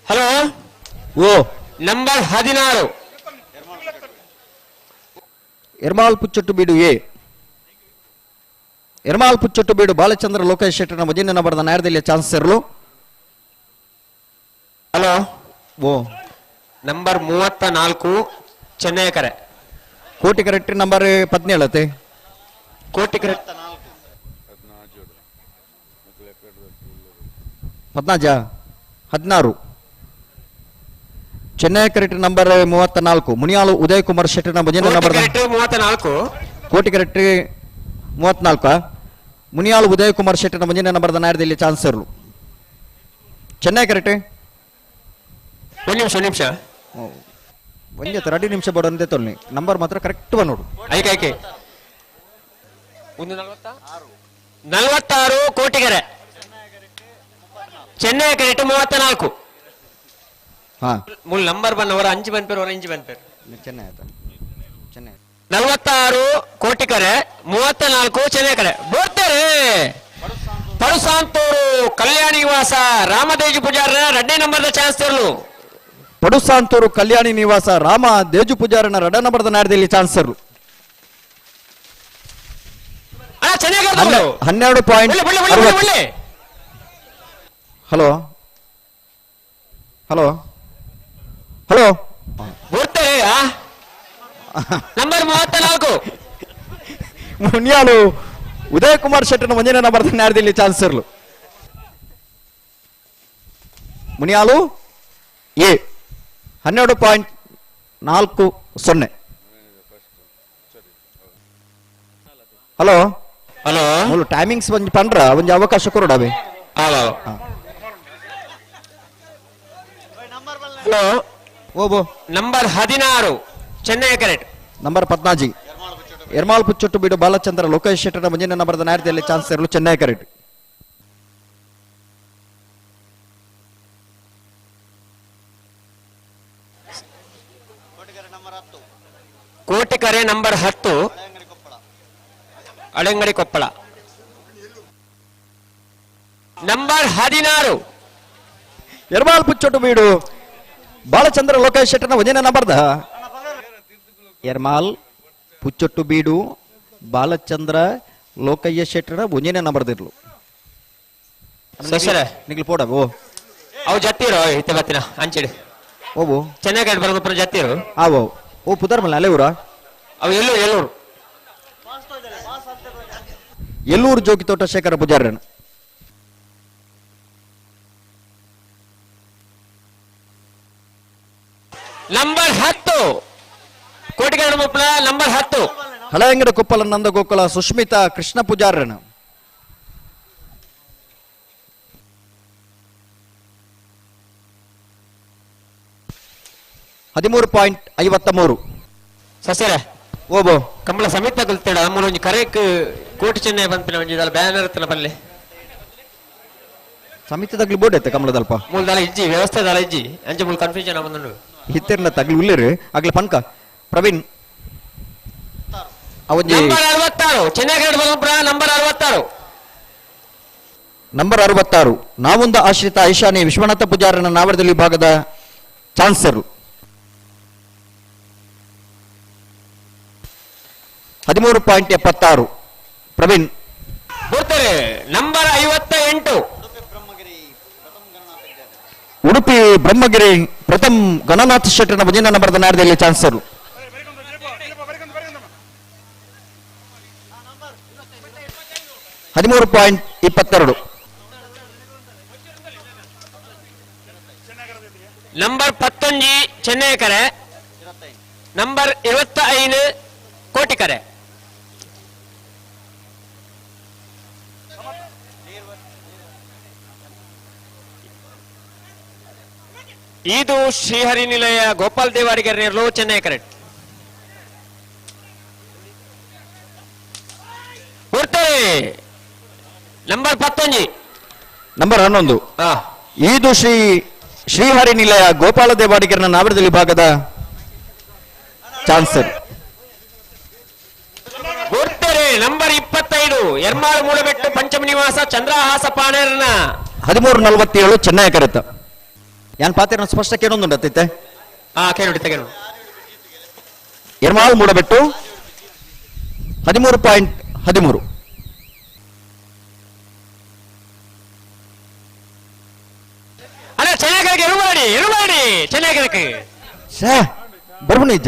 ಹಲೋ ಓ ನಂಬರ್ 16 ಎರ್ಮಾಲ್ ಪುಚ್ಚೊಟ್ಟು ಬೀಡು ಎ ಎರ್ಮಾಲ್ ಪುಚ್ಚೊಟ್ಟು ಬೀಡು ಬಾಲಚಂದ್ರ ಲೋಕೇಶ್ ಶೆಟ್ಟರ್ನ ಮೊದಲನೇ ನಂಬರ್ದ ನ್ಯಾಯದಲ್ಲಿ ಚಾನ್ಸ್ ಸೇರಲು. ಹಲೋ ಓ ನಂಬರ್ 34 ಚೆನ್ನೈ ಕರೆ. Koti correct number 17 Koti correct 14 16 Chennai correct number 34 Muniyalu Uday Kumar ಶೆಟ್ಟರ್ನ ಮೊದಲನೇ ನಂಬರ್ 34 ಕೋಟಿ ಕರೆಕ್ಟ್ 34 ಮುನಿಯಾಳು ಉದಯ್ ಕುಮಾರ್ ಶೆಟ್ಟರ್ನ ಮೊದಲನೇ ನಂಬರ್ದ ನ್ಯಾಯದಲ್ಲಿ ಚಾನ್ಸ್ ಸೇರಲು. ಚೆನ್ನೈ ಕರೆಕ್ಟ್. ಒಂದು ನಿಮಿಷ ಒಂದು ನಿಮಿಷ ಒಂದೇ 2 ನಿಮಿಷ ಬೋರ್ಡ್ ಅಂದೇ ತೊಲ್ನಿ ನಂಬರ್ ಮಾತ್ರ ಕರೆಕ್ಟ್ ನೋಡು. ಐಕೆ ಐಕೆ 46 ಕೋಟಿಗೆರೆ ಚೆನ್ನೈ ಕರೆಕ್ಟ್ 34. ಮೂಲ ನಂಬರ್ ಬನ್ನವರ ಅಂಚು ಬನ್ಪೇರು ಅವರ ಇಂಚು ಬನ್ಪೇರು ಚೆನ್ನೈ ಆಯ್ತಾ ಚೆನ್ನೈ 46 ಕೋಟಿಕರೆ 34 ಚೆನ್ನೈ ಕರೆ ಬರ್ತಾರೆ. ಪಡುಸಾಂತೂರು ಕಲ್ಯಾಣಿ ನಿವಾಸ ರಾಮದೇಜು ಪೂಜಾರನ 2ನೇ ನಂಬರ್ದ ಚಾನ್ಸ್ ತರಲು. ಪಡುಸಾಂತೂರು ಕಲ್ಯಾಣಿ ನಿವಾಸ ರಾಮ ದೇಜು ಪೂಜಾರನ 2ನೇ ನಂಬರ್ದ ನಾಡದಲ್ಲಿ ಚಾನ್ಸ್ ತರಲು. 12.60. Hello hello hello ಬರ್ತಾರೆ. ನಂಬರ್ 34 ಮುನಿಯಾಳು ಉದಯ್ ಕುಮಾರ್ ಶೆಟ್ಟರ್ನ ಒಂದನೇ ನಂಬರ್ ನ್ಯಾಯದಲ್ಲಿ ಚಾನ್ಸ್ ಇರಲು. ಮುನಿಯಾಳು ಎ 12. 4-0. Hello hello ಮೂಲು timings ಒಂಜಿ ಪಂಡ್ರ ಒಂಜಿ ಅವಕಾಶ ಕೊರಡವೆ. ಹಲೋ ಓಬೋ number 16 Chennai correct. Number 14 Ermal Puchottu Beedu Balachandra Lokesh ಶೆಟ್ಟರ ಮುಂದಿನ ನಂಬರ್ದ ನಾಯರ್ದಲ್ಲಿ ಚಾನ್ಸ್ ಇರಲು ಚೆನ್ನೈ ಕರೆಕ್ಟ್. ಕೋಟಿಕರೆ ನಂಬರ್ 10 ಅಳೆಂಗಡಿ ಕೊಪ್ಪಳ. ನಂಬರ್ 16 ಎರ್ಮಾಲ್ ಪುಚ್ಚೊಟ್ಟು ಬೀಡು ಬಾಲಚಂದ್ರ ಲೋಕೇಶ್ ಶೆಟ್ಟನ ಒಂದಿನ ನಂಬರ್ದ ಎರ್ಮಾಲ್ ಪುಚ್ಚೊಟ್ಟು ಬೀಡು ಬಾಲಚಂದ್ರ ಲೋಕಯ್ಯ ಶೆಟ್ಟರ ಒಂದಿನ ನಂಬರ್ದಿರ್ಲು. ನಿಗ್ಲು ಪೋಡ ಓ ಅವು ಜತ್ತಿರೋ ಇತ್ತೆ ಬತ್ತಿನ ಅಂಚಿಡು ಓಬೋ ಚೆನ್ನಾಗಿ ಬರೋದು ಜತ್ತಿರು. ಆವೋ ಓ ಪುದರ್ಮಲ್ಲ ಅಲ್ಲೇ ಊರ ಅವು ಎಲ್ಲೂರು ಎಲ್ಲೂರು ಎಲ್ಲೂರು ಜೋಗಿತೋಟ ಶೇಖರ ಪೂಜಾರನು. ನಂಬರ್ 10 ಕೋಟಿಗೌಡ ಮುಪ್ಪಳ ನಂಬರ್ 10 ಹಳೆಯಂಗಡ ಕೊಪ್ಪಲ ನಂದ ಗೋಕುಲ ಸುಷ್ಮಿತಾ ಕೃಷ್ಣ ಪೂಜಾರನು. 13.53. ಸಸ್ಯರ ಓಬೋ ಕಂಬಳ ಸಮೇತ ಕಲ್ತೇಡ ಮೂಲ ಒಂಜಿ ಕರೆಕ್ ಕೋಟಿ ಚೆನ್ನೈ ಬಂಪಿನ ಒಂಜಿ ಇದಲ್ಲ ಬ್ಯಾನರ್ ಇತ್ತನ ಪಲ್ಲೆ ಸಮಿತಿ ತಗ್ಲಿ ಬೋರ್ಡ್ ಐತೆ ಕಮಲದಲ್ಪ ಮೂಲ ಇಜ್ಜಿ ವ್ಯವಸ್ಥೆ ದಾಲ ಇಜ್ಜಿ ಅಂಚೆ ಮೂಲ ಕನ್ಫ್ಯೂಷನ್ ಬಂದು ಹಿತ್ತಿರ್ನ ತಗ್ಲಿ ಉಲ್ಲೇರು ಆಗ್ಲಿ ಪನ್ಕ Praveen ಅವೊಂಜಿ number 66 Chennai Balumpura number 66 number 66 ನಾವೊಂದು ಆಶ್ರಿತ ಐಶಾನಿ ವಿಶ್ವನಾಥ ಪೂಜಾರನ ನಾವರದಲ್ಲಿ ವಿಭಾಗದ ಚಾನ್ಸರ್. 13.76 ಪ್ರವೀಣ್ ಬರ್ತಾರೆ. ನಂಬರ್ 58 ಉಡುಪಿ ಬ್ರಹ್ಮಗಿರಿ ಪ್ರಥಮ್ ಗಣನಾಥ ಶೆಟ್ಟರ್ನ ಮುಂದಿನ ನಂಬರ್ದ ನಾಡದಲ್ಲಿ ಚಾನ್ಸರ್. 13.22. ನಂಬರ್ 19 ಚೆನ್ನೈ ಕರೆ ನಂಬರ್ 25 ಕೋಟಿ ಕರೆ. ಇದು ಶ್ರೀಹರಿ ನಿಲಯ ಗೋಪಾಲ್ ದೇವಾಡಿಗರ್ ನೇರ್ಲು ಚೆನ್ನೈ ಕರೆಕ್ಟ್. Number 19 number 11 ಇದು ಶ್ರೀ ಶ್ರೀಹರಿ ನಿಲಯ ಗೋಪಾಲ ದೇವಾಡಿಗರ್ನ ನಾವರದಲ್ಲಿ ಭಾಗದ ಚಾನ್ಸರ್. ಗುರ್ತಾರೆ ನಂಬರ್ 25 ಎರ್ಮಾಳು ಮೂಡಬೆಟ್ಟು ಪಂಚಮ ನಿವಾಸ ಚಂದ್ರಹಾಸ ಪಾಣೇರ್ನ 13.47 ಚೆನ್ನೈ ಕರೆತ. ಯಾನ್ ಪಾತಿರನ ಸ್ಪಷ್ಟ ಕೇಳೊಂದುಂಡತ್ತೈತೆ. ಕೇಳಿ ತೆಗೆನು. ಎರ್ಮಾಳು ಮೂಡಬೆಟ್ಟು 13.13. ಅಲ್ಲ ಚೆನ್ನಾಗಿ ಎರುಮಾಡಿ ಎರುಮಾಡಿ ಚೆನ್ನಾಗಿ ಸೇ ಬರ್ಬು ನಿಜ.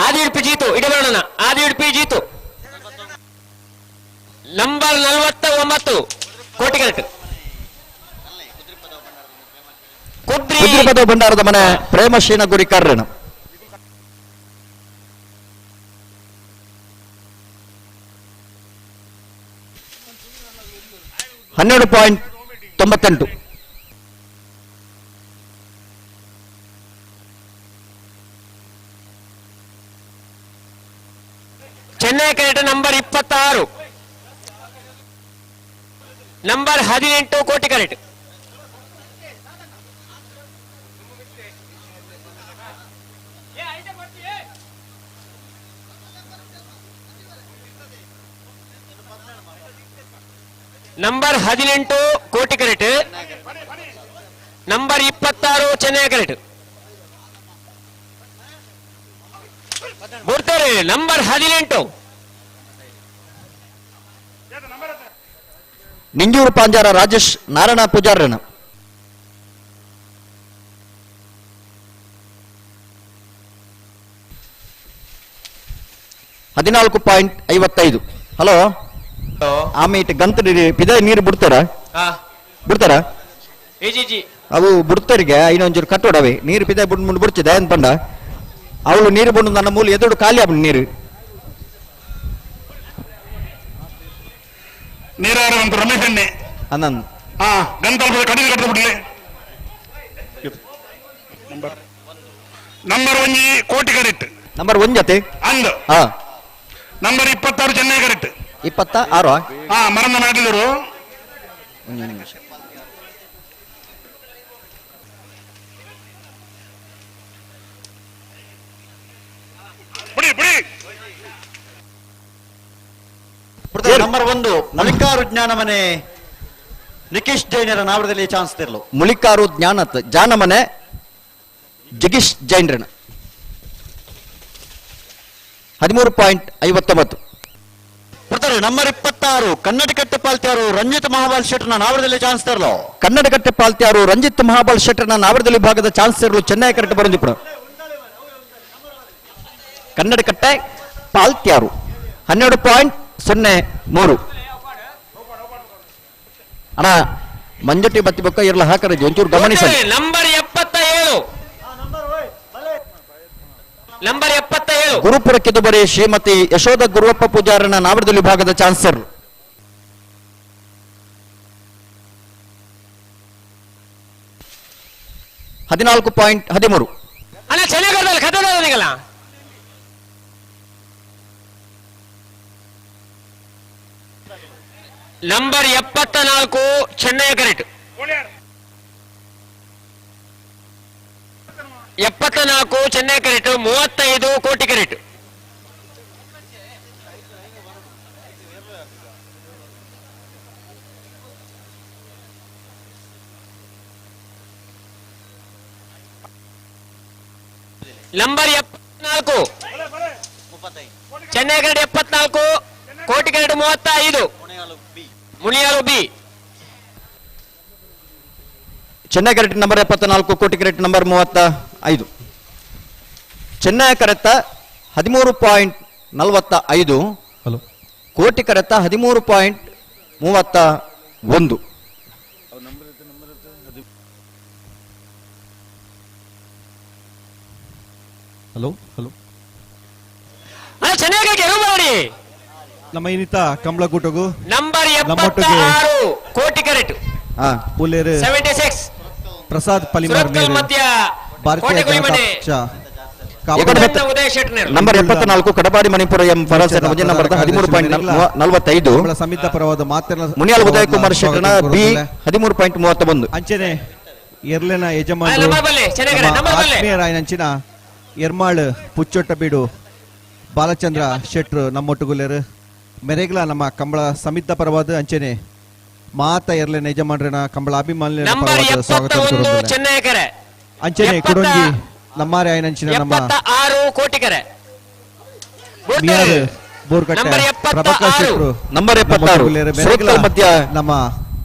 ಆದಿ ಉಡುಪಿ ಜೀತು ಇಡಬರೋಣ ಆದಿ ಉಡುಪಿ ಜೀತು ನಂಬರ್ 49 ಕೋಟಿ ಕರೆಕ್ಟ್. ಕುದ್ರಿಪದ ಭಂಡಾರದ ಮನೆ ಪ್ರೇಮಶೀನ ಗುರಿಕಾರ್ಯನ. 12.98. ಚೆನ್ನೈ correct number 26 number 18 ಕೋಟಿ ಕರೆಕ್ಟ್. ನಂಬರ್ 18 ಕೋಟಿ correct number 26 Chennai correct. ಬರ್ತಾರೆ ನಂಬರ್ 18 ನಿಂಜೂರು ಪಾಂಜಾರ ರಾಜೇಶ್ ನಾರಾಯಣ ಪೂಜಾರನ. 14.55. ಹಲೋ ಆಮೆ it ಗಂತ ಪಿದ ನೀರು ಬಿಡ್ತಾರ ಬಿಡ್ತಾರ? ಅವು ಬುಡ್ತರಿಗೆ ಐನೊಂಚೂರು ಕಟ್ಟೋಡವೆ ನೀರು ಪಿದ ಬುಡ್ ಮುಂಡು ಬುಡ್ಚಿದೆ ಅಂತ ಪಂಡ ಅವಳು ನೀರು ಬುಂಡು ನನ್ನ ಮೂಲ ಎದುರು ಖಾಲಿ ಆಪುಂಡು ನೀರು ನೀರಾರು ಅಂತ ರಮೇಶ್ ಅಣ್ಣೆ ಅನ್ನನ್ ಹಾ ಗಂತಲ್ಪ ಕಡಿಮೆ ಕಟ್ಟದ ಬಿಡ್ಲಿ ನಂಬರ್ ಒಂಜಿ ಕೋಟಿ ಕರೆಕ್ಟ್ ನಂಬರ್ ಒಂಜ್ ಅತೆ ಅಂದ್ ಹಾ ನಂಬರ್ 26 ಚೆನ್ನೈ ಕರೆಕ್ಟ್ 26 ಹಾ ಮರಂದ ಮಾಡಿದರು ಒಂದು ನಿಮಿಷ ಬಿಡಿ ಬಿಡಿ ನಂಬರ್ 1 ಮುಳಿಕಾರು ಜ್ಞಾನಮನೆ ನಿಕೇಶ್ ಜೈನರ ನಾವರದಲ್ಲಿ ಚಾನ್ಸ್ ತಿರ್ಲು ಮುಳಿಕಾರು ಜ್ಞಾನ ಜಾನಮನೆ ಜಗೀಶ್ ಜೈನ್ರನ 13.59 ಬರ್ತಾರೆ. ನಂಬರ್ 26 ಕನ್ನಡಕಟ್ಟೆ ಪಾಲ್ತ್ಯಾರು ರಂಜಿತ್ ಮಹಾಬಾಲ್ ಶೆಟ್ಟರ್ನ ನಾವರದಲ್ಲಿ ಚಾನ್ಸ್ ತರಲು ಕನ್ನಡಕಟ್ಟೆ ಪಾಲ್ತ್ಯಾರು ರಂಜಿತ್ ಮಹಾಬಾಲ್ ಶೆಟ್ಟರ್ನ ನಾವರದಲ್ಲಿ ಭಾಗದ ಚಾನ್ಸ್ ತರಲು ಚೆನ್ನೈ ಕರೆಕ್ಟ್ ಬರಂದಿಪುರ ಕನ್ನಡಕಟ್ಟೆ ಪಾಲ್ತ್ಯಾರು 12.03 ಅಣ್ಣ ಮಂಜುಟಿ ಬತ್ತಿ ಬೊಕ್ಕ ಇರಲ ಹಾಕರಜಿ ಒಂಚೂರು ಗಮನಿಸಿ ನಂಬರ್ 77 ನಂಬರ್ 77 ಗುರುಪುರ ಕಿದುಬರಿ ಶ್ರೀಮತಿ ಯಶೋಧ ಗುರುವಪ್ಪ ಪೂಜಾರನ ನಾವರದಲ್ಲಿ ವಿಭಾಗದ ಚಾನ್ಸರ್ 14.13 ಅಣ್ಣ ಚೆನ್ನಾಗಿ ಕಥೆ number 74 Chennai correct 74 Chennai correct 35 Koti correct number 74 Chennai correct 74 Koti correct 35 Muniyalu B Chennai correct number 74 Koti correct number 35 Chennai ಕರೆತ್ತ 13.45 ಕೋಟಿ ಕರೆತ್ತ 13.31 ಹಲೋ ಹಲೋ ಚೆನ್ನಾಗಿ ಮಾಡಿ ನಮ್ಮ ಇನ್ನಿತ ಕಂಬಳಗೂಟಗು ನಂಬರ್ 76 ಕೋಟಿ ಕರೆಕ್ಟ್ ಪುಲ್ಲೇರು 76 ಪ್ರಸಾದ್ ಪಲಿಮಾರ್ ಸುರತ್ಕಲ್ ಮಧ್ಯ Bharatiya Janata Paksha number 74 Kadabadi Manipura M Faraz number 13.45 ಸಮಿತ ಪರವಾದ ಮಾತಿನ ಮುನಿಯಾಲ್ ಉದಯ್ ಕುಮಾರ್ ಶೆಟ್ಟರ್ನ ಬಿ 13.31 ಅಂಚನೆ ಎರ್ಲೆನ ಯಜಮಾನರು ಆತ್ಮೀಯರಾಯನಂಚಿನ ಎರ್ಮಾಳ್ ಪುಚ್ಚೊಟ್ಟ ಬೀಡು ಬಾಲಚಂದ್ರ ಶೆಟ್ರು ನಮ್ಮೊಟ್ಟುಗುಲೇರು ಮೆರೆಗ್ಲ ನಮ್ಮ ಕಂಬಳ ಸಮಿತ ಪರವಾದ ಅಂಚನೆ ಮಾತ ಎರ್ಲೆನ ಯಜಮಾನ್ರನ ಕಂಬಳ ಅಭಿಮಾನಿಗಳ ಪರವಾದ ಸ್ವಾಗತ ಅಂಚನೆ ಕುಡೊಂಜಿ ನಮ್ಮಾರೆ ಆಯನಂಚಿನ ನಮ್ಮ 76 ಕೋಟಿ ಕರೆ ಬೋರ್ಕಟ್ಟೆ ಪ್ರಭಾಕರ್ ಶೆಟ್ರು ನಂಬರ್ 76 ಸುರತ್ಕಲ್ ಮಧ್ಯ ನಮ್ಮ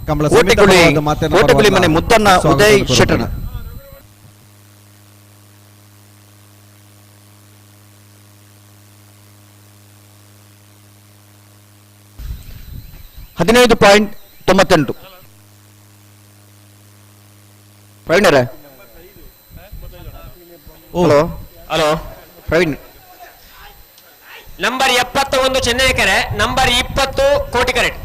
ಕಂಬಳ ಕೋಟೆಗುಳಿ ಕೋಟೆಗುಳಿ ಮನೆ ಮುದ್ದಣ್ಣ ಉದಯ್ ಶೆಟ್ಟರ್ನ 15.98 ಪ್ರವೀಣರೇ hello hello Praveen number 71 Chennai ಕೆರೆ ನಂಬರ್ 20 ಕೋಟಿ ಕರೆಕ್ಟ್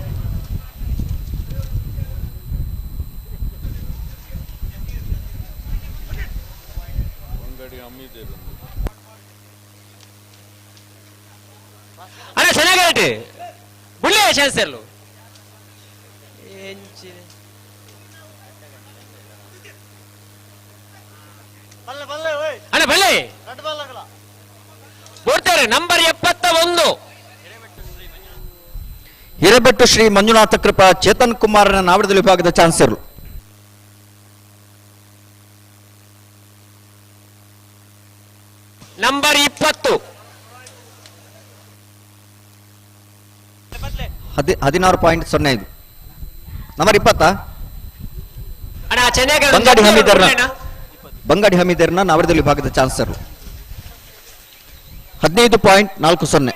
ಅಣ್ಣ ಚೆನ್ನಾಗಿ ಬುಳ್ಳೆ ಚಾನ್ಸ್ ಇರಲು ಅಣ್ಣ ಬಲ್ಲೆ ಬೋಡ್ತಾರೆ ನಂಬರ್ 71 ಹಿರೇಬೆಟ್ಟು ಶ್ರೀ ಮಂಜುನಾಥ ಕೃಪಾ ಚೇತನ್ ಕುಮಾರನ ನಾವಡದಲ್ಲಿ ವಿಭಾಗದ ಚಾನ್ಸರ್ ನಂಬರ್ 20 16.05 number 20 ಅಣ್ಣ ಚೆನ್ನಾಗಿ ಬಂಗಾಡಿ ಹಮೀದರ್ನ ಬಂಗಾಡಿ ಹಮೀದರ್ನ ನಾವಡದಲ್ಲಿ ವಿಭಾಗದ ಚಾನ್ಸರ್ 15.40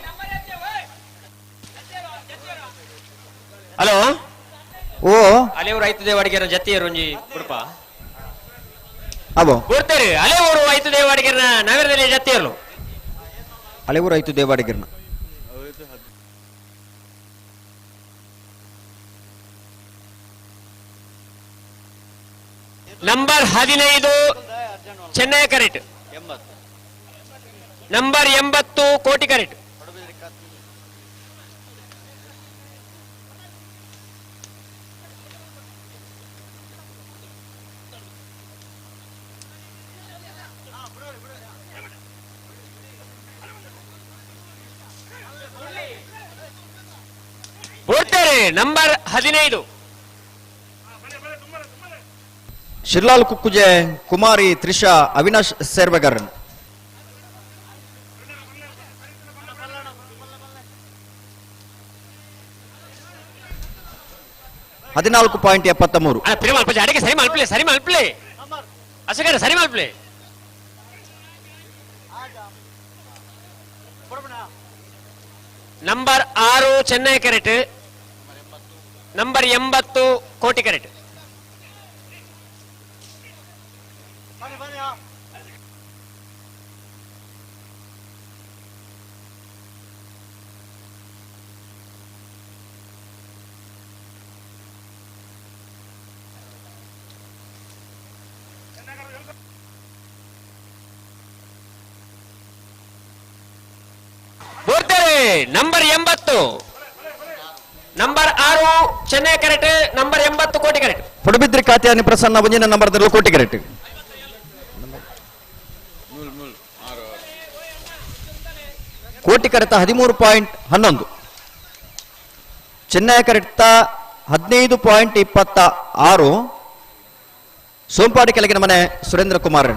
ಹಲೋ ಓ ಅಲೆಯವರು ರೈತ ದೇವಾಡಿಗೆ ಜತಿಯರು ಒಂಜಿ ಕುಡುಪ ಅವೋ ಕೊಡ್ತಾರೆ ಹಳೆ ಊರು ಆಯ್ತು ದೇವಾಡಿಗರ್ನ ನಗರದಲ್ಲಿ ಜತ್ತಿಯರ್ಲು. ಹಳೆ ಊರು ಆಯ್ತು ದೇವಾಡಿಗರ್ನ. Number 15 Chennai correct, number 80 Koti correct. ಬರ್ತಾರೆ ನಂಬರ್ 15. ಶಿರ್ಲಾಲ್ ಕುಕ್ಕುಜೆ ಕುಮಾರಿ ತ್ರಿಷಾ ಅವಿನಾಶ್ ಸೇರ್ವೆಗರನ್. 14.73. ಅಡಿಗೆ ಸರಿ ಮಲ್ಪ್ಲೆ, ಸರಿ ಮಲ್ಪ್ಲೆ ಅಶೋಕರ, ಸರಿ ಮಲ್ಪ್ಲೆ. Number 6 Chennai correct, number 80 Koti correct. Number 80, number 6 Chennai correct, number 80 Koti correct. Padubidri Katyayani Prasanna ಒಂಜಿನ ನಂಬರ್ ಕೋಟಿ ಕರೆಕ್ಟ್. ಕೋಟಿ ಕರೆತ 13.11, ಚೆನ್ನೈ ಕರೆತ 15.26. ಸೋಂಪಾಡಿ ಕೆಳಗಿನ ಮನೆ ಸುರೇಂದ್ರ ಕುಮಾರ್.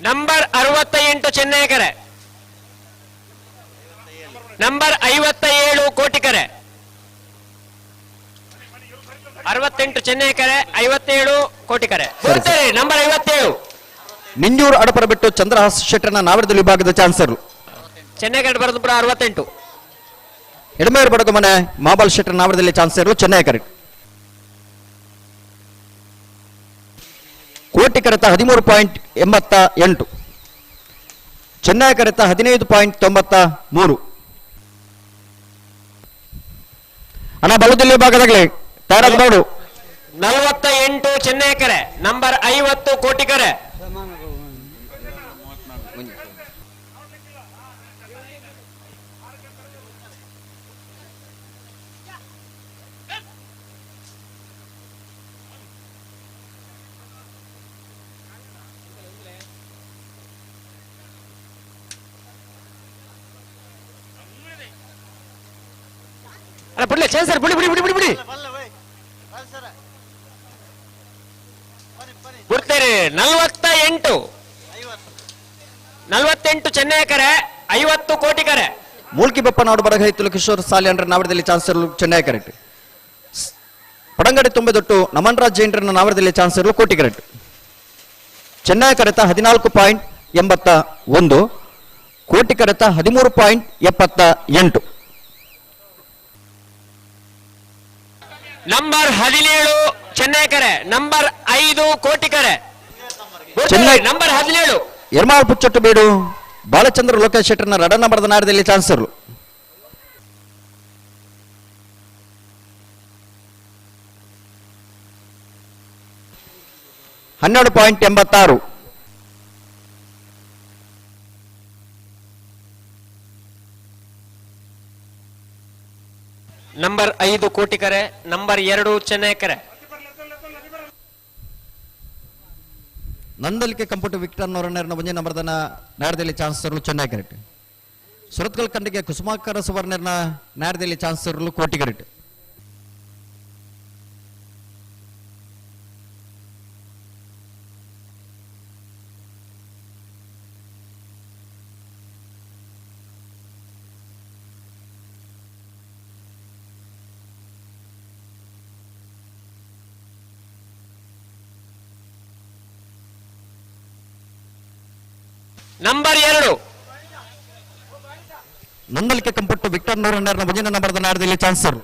ನಂಬರ್ 68 ಚೆನ್ನೈ ಕರೆ, ನಂಬರ್ 57 ಕೋಟಿ ಕರೆ. 68 ಚೆನ್ನೈ ಕರೆ, 57 ಕೋಟಿ ಕರೆ. ನಂಬರ್ 57 ನಿಂಜೂರು ಅಡಪರ ಬಿಟ್ಟು ಚಂದ್ರಹಾಸ್ ಶೆಟ್ಟರ್ನ ನಾವರದಲ್ಲಿ ವಿಭಾಗದ ಚಾನ್ಸರ್. ಚೆನ್ನೈ ಕರೆ ಬರೋದು ಪುರ 68. ಎಡಮೇರು ಬಡಗು ಮನೆ ಮಾಬಲ್ ಶೆಟ್ಟರ್ ನಾವರದಲ್ಲಿ ಚಾನ್ಸರ್ ಚೆನ್ನೈ ಕರೆ. ಕೋಟಿ ಕರೆತ 13.88, ಚೆನ್ನೈ ಕರೆತ 15.93. ಅಣ್ಣ ಬಲದಲ್ಲಿ ಭಾಗದಾಗಲಿ ತಯಾರಾದ ನೋಡು. 48 ಚೆನ್ನೈ ಕರೆ, ನಂಬರ್ 50 ಕೋಟಿ ಕರೆ. ಅಲ್ಲ ಬಿಡ್ಲೆ ಸರ್, ಬಿಡಿ ಬಿಡಿ ಬಿಡಿ ಬಿಡಿ ಬಿಡಿ. ಬಿಡ್ತಾರೆ. 48, 48 ಚೆನ್ನೈ ಕರೆ, 50 ಕೋಟಿ ಕರೆ. ಮೂಲ್ಕಿ ಬಪ್ಪನಾಡು ಬರಗೈತಲು ಕಿಶೋರ್ ಸಾಲಿ ಅಂದ್ರೆ ನಾವರದಲ್ಲಿ ಚಾನ್ಸರ್ ಚೆನ್ನೈ ಕರೆಕ್ಟ್. ಪಡಂಗಡಿ ತುಂಬೆದೊಟ್ಟು ನಮನ್ರಾಜ್ ಜೈನ್ರನ್ನ ನಾವರದಲ್ಲಿ ಚಾನ್ಸರ್ ಕೋಟಿ ಕರೆಕ್ಟ್. ಚೆನ್ನೈ ಕರೆತ 14.81, ಕೋಟಿ ಕರೆತ 13.78. ನಂಬರ್ 17 ಚೆನ್ನೈ ಕರೆ, ನಂಬರ್ 5 ಕೋಟಿ ಕರೆ. ಚೆನ್ನೈ ನಂಬರ್ 17 ಎರ್ಮಾಳ್ ಪುಚ್ಚೊಟ್ಟು ಬೀಡು ಬಾಲಚಂದ್ರ ಲೋಕೇಶ್ ಶೆಟ್ಟರ್ನ ರಡ ನಂಬರ್ದ ನಾಡದಲ್ಲಿ ಚಾನ್ಸರ್. 12.86. ನಂಬರ್ 5 ಕೋಟಿ ಕರೆ, ನಂಬರ್ 2 ಚೆನ್ನೈ ಕರೆ. ನಂದಲಿಕೆ ಕಂಪ್ಯೂಟರ್ ವಿಕ್ಟರ್ ನವರಣ್ಣನ ಒಂದೇ ನಂಬರ್ದನ ನಾಡದಲ್ಲಿ ಚಾನ್ಸರ್ಲು ಚೆನ್ನೈ ಕರೆಕ್ಟ್. ಸುರತ್ಕಲ್ ಖಂಡಿಗೆ ಕುಸುಮಾಕರ ಸುವರ್ಣನ ನಾಡದಲ್ಲಿ ಚಾನ್ಸರ್ಲು Koti correct. Number 2 Nandalike Kampattu Victor ನೂರಣ್ಣನ ಮುಂದಿನ ನಂಬರ್ದ ನಾಡದಲ್ಲಿ ಚಾನ್ಸರ್.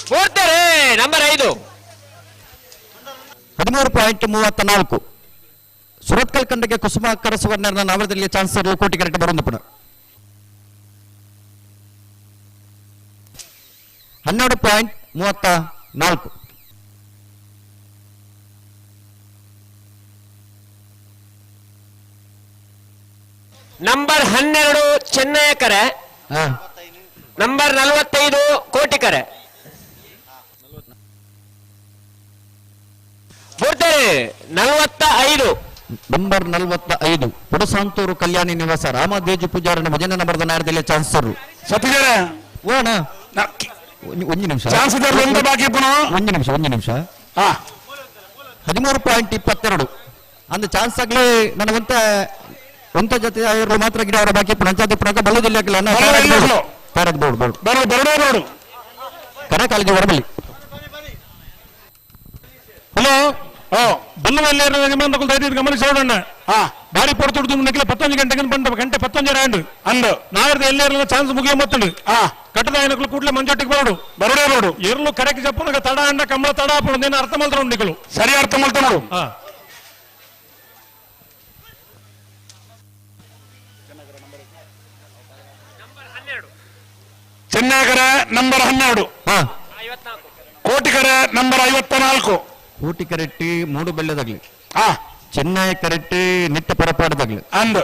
ಪೂರ್ತಾರೆ ನಂಬರ್ 5 13.34 ಸುರತ್ಕಲ್ ಕಂಡಕ್ಕೆ ಕುಸುಮಾಕರ ಸುವರ್ಣ ನವರದಲ್ಲಿ ಚಾನ್ಸ್ ಕೋಟಿ ಕರೆಕ್ಟ್ ಬರೋದು ಪುನಃ 12.34 ನಂಬರ್ 12 ಚೆನ್ನಯ್ಯಕರೆ, ನಂಬರ್ 45 ಕೋಟಿಕರೆ. ಪೂರ್ತಾರೆ 45 ನಂಬರ್ 45 ಪುಡಸಾಂತೂರು ಕಲ್ಯಾಣಿ ನಿವಾಸ ರಾಮದೇಜು ಪೂಜಾರನ ಭಜನೆ ನಂಬರ್ದ ನಾಡದಲ್ಲಿ ಚಾನ್ಸರ್ ಸತ್ತಿದ್ದಾರೆ. ಓಣ ಒಂದು ನಿಮಿಷ ಚಾನ್ಸ್ ಬಾಕಿ ಒಂದು ನಿಮಿಷ ಒಂದು ನಿಮಿಷ 13.22 ಅಂದ ಚಾನ್ಸ್ ಆಗ್ಲಿ ನನಗಂತ ಒಂತ ಜೊತೆ ಇವರು ಮಾತ್ರ ಗಿಡ ಅವರ ಬಾಕಿ ಪಂಚಾಯತ್ ಪುನಃ ಬಲ್ಲದಿಲ್ಲ ಬೋರ್ಡ್ ಕರೆ ಕಾಲೇಜು ಹೊರಬಲ್ಲಿ. ಹಲೋ ಬಲ್ಲವಲ್ಲಿ ಗಮನಿಸೋಣ. ಬಾರಿ ಪೊರ್ತುಡ್ದು ನಿಖಿಲ 11 ಗಂಟೆಗೆ ಬಂದ ಗಂಟೆ 11 ಆಂಡ್ ಅಂದು ನಾವರ್ದ ಎಲ್ಲೇರಲ್ಲ ಚಾನ್ಸ್ ಮುಗಿಯೋ ಮತ್ತುಂಡು ಕಟ್ಟದ ఆయనకు ಕೂಡಲೇ ಮಂಜೊಟ್ಟಿಗೆ ಬರೋಡು ಬರೋಡೇ ಬರೋಡು ಎರ್ಲು ಕರೆಕ್ ಜಪ್ಪುನಗ ತಡ ಅಂಡ ಕಮ್ಮಳ ತಡ ಆಪುಂಡು నేను ಅರ್ಥ ಮಲ್ತರು ನಿಕಲು ಸರಿ ಅರ್ಥ ಮಲ್ತರು. ಚೆನ್ನಗರ ನಂಬರ್ 12, ಕೋಟಿಕರ ನಂಬರ್ 54. ಕೋಟಿ ಕರೆಟ್ಟಿ ಮೂಡು ಬೆಲ್ಲದಾಗ್ಲಿ, ಚೆನ್ನೈ ಕರೆಟ್ಟಿ ನಿಟ್ಟ ಪರಪಾಡದಾಗ್ಲಿ ಅಂದು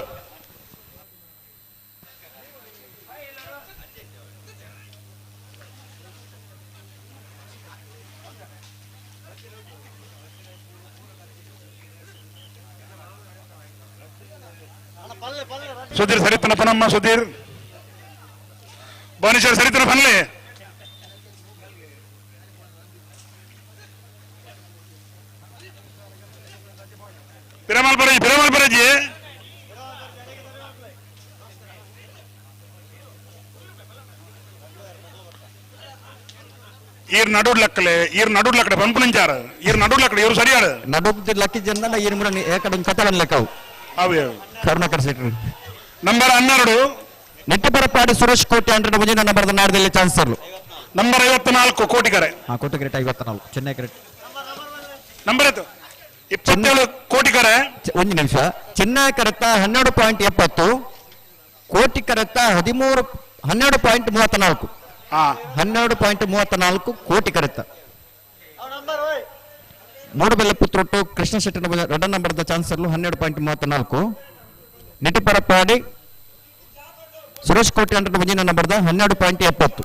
ಸುಧೀರ್ ಸರಿತನ ಪನಮ್ಮ ಸುಧೀರ್ ಭುವನೇಶ್ವರ್ ಸರಿತನ ಪನ್ಲೆ ಪಿರಮಲ್ ಬರಜಿ ಪಿರಮಲ್ ಬರಜಿ ಈರ್ ನಡುಡ್ ಲಕ್ಕಲೆ ಈರ್ ನಡುಡ್ ಲಕ್ಕಡೆ ಪಂಪುನಂಚಾರ ಈರ್ ನಡುಡ್ ಲಕ್ಕಡೆ ಇವರು ಸರಿಯಾರ ನಡುಡ್ ಲಕ್ಕಿ ಜನ ಈರ್ ಮುರ ಏಕಡೆ ಕಥೆ ಲೆಕ್ಕವು ಅವೇ ಕರುಣಾಕರ್ ಶೆಟ್ಟರು ನಂಬರ್ 12 ನೆಟ್ಟಪರಪಾಡಿ ಸುರೇಶ್ ಕೋಟಿ ಅಂದ್ರೆ ಮುಂದಿನ ನಂಬರ್ ನಾಡದಲ್ಲಿ ಚಾನ್ಸರ್ ನಂಬರ್ 54 ಕೋಟಿಕರೆ. ಕೋಟಿಕರೆ 54 ಚೆನ್ನೈ ಕರೆ ನಂಬರ್ 27 ಕೋಟಿಕರೆ. ಒಂದು ನಿಮಿಷ ಚೆನ್ನೈ ಕರೆತ 12.70, ಕೋಟಿ ಕರೆತ 12.34 12.34 ಕೋಟಿ ಕರೆತ. ಮೂಡಬೆಲ್ಲ ಪುತ್ರೊಟ್ಟು ಕೃಷ್ಣ ಶೆಟ್ಟಿ ಎರಡ ನಂಬರ್ದ ಚಾನ್ಸರ್ 12.34. ನೆಟ್ಟಿಪರಪಾಡಿ ಸುರೇಶ್ ಕೋಟಿ ಅಂದ್ರೆ ಮುಂದಿನ ನಂಬರ್ದ 12.70.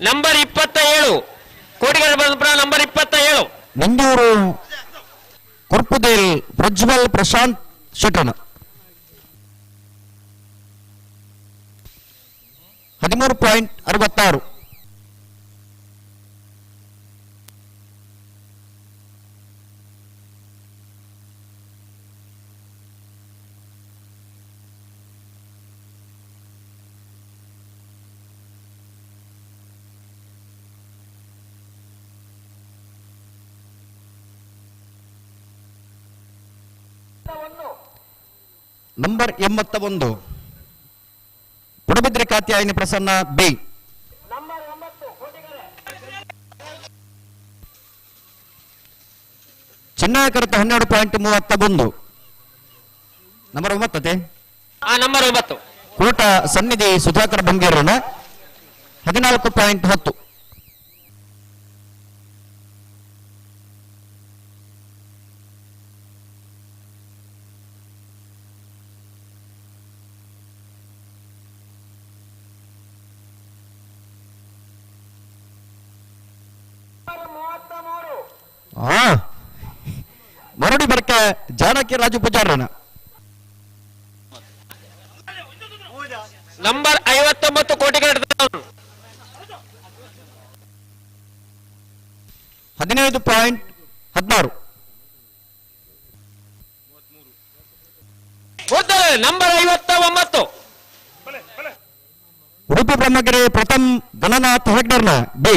ನಂಬರ್ 27 ಕೋಟಿಗರ ಬಂದ ನಂಬರ್ 27 ನಂದೂರು ಕೊರ್ಪುದೇಲ್ ಪ್ರಜ್ವಲ್ ಪ್ರಶಾಂತ್ ಶೆಟ್ಟನ 13.66. ನಂಬರ್ 81 ಪುಡಬಿದ್ರಿ ಕಾತ್ಯಾಯಿನಿ ಪ್ರಸನ್ನ ಬಿ. ಚಿನ್ನಾಕರತ 12.31. ನಂಬರ್ 9 ನಂಬರ್ 9 ಕೋಟ ಸನ್ನಿಧಿ ಸುಧಾಕರ್ ಬಂಗೇರನ 14.10. ಮರಡಿ ಬರ್ಕ ಜಾನಕಿ ರಾಜು ಪೂಜಾರನ ನಂಬರ್ 59 ಕೋಟಿಗಳ 15.16. ನಂಬರ್ 59 ಉಡುಪಿ ಬ್ರಹ್ಮಗಿರಿ ಪ್ರಥಮ್ ಗಣನಾಥ್ ಹೆಗ್ಡರ್ನ ಬಿ.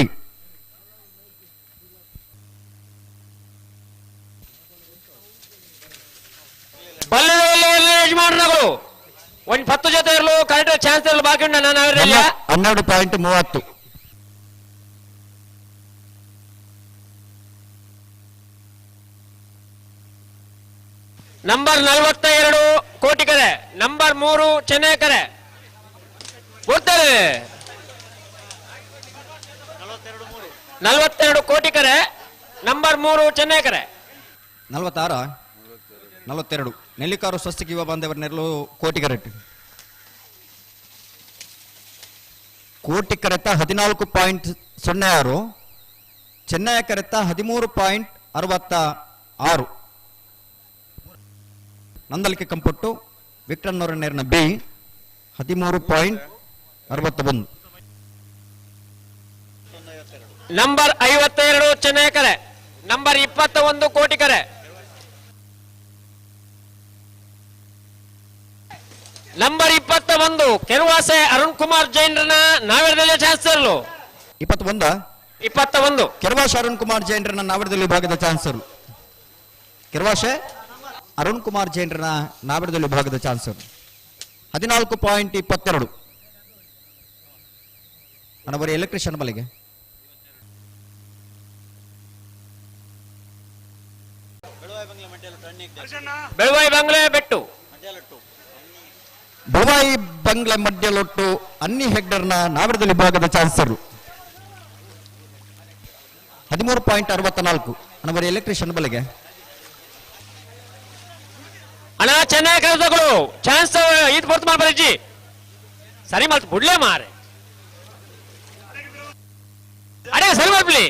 ಬಲ್ಲದಲ್ಲಿ ಯಜಮಾನರು ಒಂದ್ 10 ಜೊತೆ ಇರಲು ಕರೆಕ್ಟ್ ಚಾನ್ಸ್ ಇರಲು ಬಾಕಿ ಉಂಟು ನಾನು ಅವರೆಲ್ಲ 12.30. ನಂಬರ್ 42 ಕೋಟಿಕರೆ, ನಂಬರ್ 3 ಚೆನ್ನೈಕರೆ. ಕೊಡ್ತಾರೆ 42 ಕೋಟಿಕರೆ, ನಂಬರ್ 3 ಚೆನ್ನೈಕರೆ. 46 42 ನೆಲ್ಲಿಕಾರು ಸ್ವಸ್ತಿಕ ಯುವ ಬಾಂಧವರ ನೆರಳು ಕೋಟಿಕರೆಟ್. ಕೋಟಿಕರೆತ 14.06, ಚೆನ್ನೈ ಕರೆತ 13.66. ನಂದಲಿಕೆ ಕಂಪೊಟ್ಟು ವಿಕ್ರಮ್ನವರ ನೇರಿನ ಬಿ 13.61. ನಂಬರ್ 52 ಚೆನ್ನೈಕರೆ, ನಂಬರ್ 21 ಕೋಟಿಕರೆ. ನಂಬರ್ 21 ಕೆರುವಾಸೆ ಅರುಣ್ ಕುಮಾರ್ ಜೈನ್ರನ್ನ ನಾವೆರಡಲ್ಲೇ ಚಾನ್ಸರ್ಲು. 21 21 ಕೆರುವಾಸೆ ಅರುಣ್ ಕುಮಾರ್ ಜೈನ್ರನ್ನ ನಾವೆರಡಲ್ಲಿ ವಿಭಾಗದ ಚಾನ್ಸರ್. ಕೆರುವಾಸೆ ಅರುಣ್ ಕುಮಾರ್ ಜೈನ್ರನ್ನ ನಾವೆರಡಲ್ಲಿ ವಿಭಾಗದ ಚಾನ್ಸರ್. 14.22. ನನ್ನ ಬರೀ ಎಲೆಕ್ಟ್ರಿಷಿಯನ್ ಬಲಿಗೆ. ಬೆಳವಾಯಿ ಬಂಗ್ಲೆ ಬೆಟ್ಟು, ಬೆಳವಾಯಿ ಬಂಗ್ಲೆ ಮಧ್ಯಲೊಟ್ಟು ಅನ್ನಿ ಹೆಗ್ಡರ್ನ ನಾವರದಲ್ಲಿ ವಿಭಾಗದ ಚಾನ್ಸರ್. 13.64. ನನ್ನ ಎಲೆಕ್ಟ್ರಿಷಿಯನ್ ಬಲಿಗೆ. ಅಣ್ಣ ಚೆನ್ನಾಗಿ ಕೆಲಸಗಳು ಚಾನ್ಸ್ ಇದು ಬರ್ತು ಮಾಡ್ಬರ್ಜಿ ಸರಿ ಮಾಡ್ತು ಬಿಡ್ಲೇ ಮಾರೆ. ಅಡೇ ಸರಿ ಮಾಡ್ಬಿಡಿ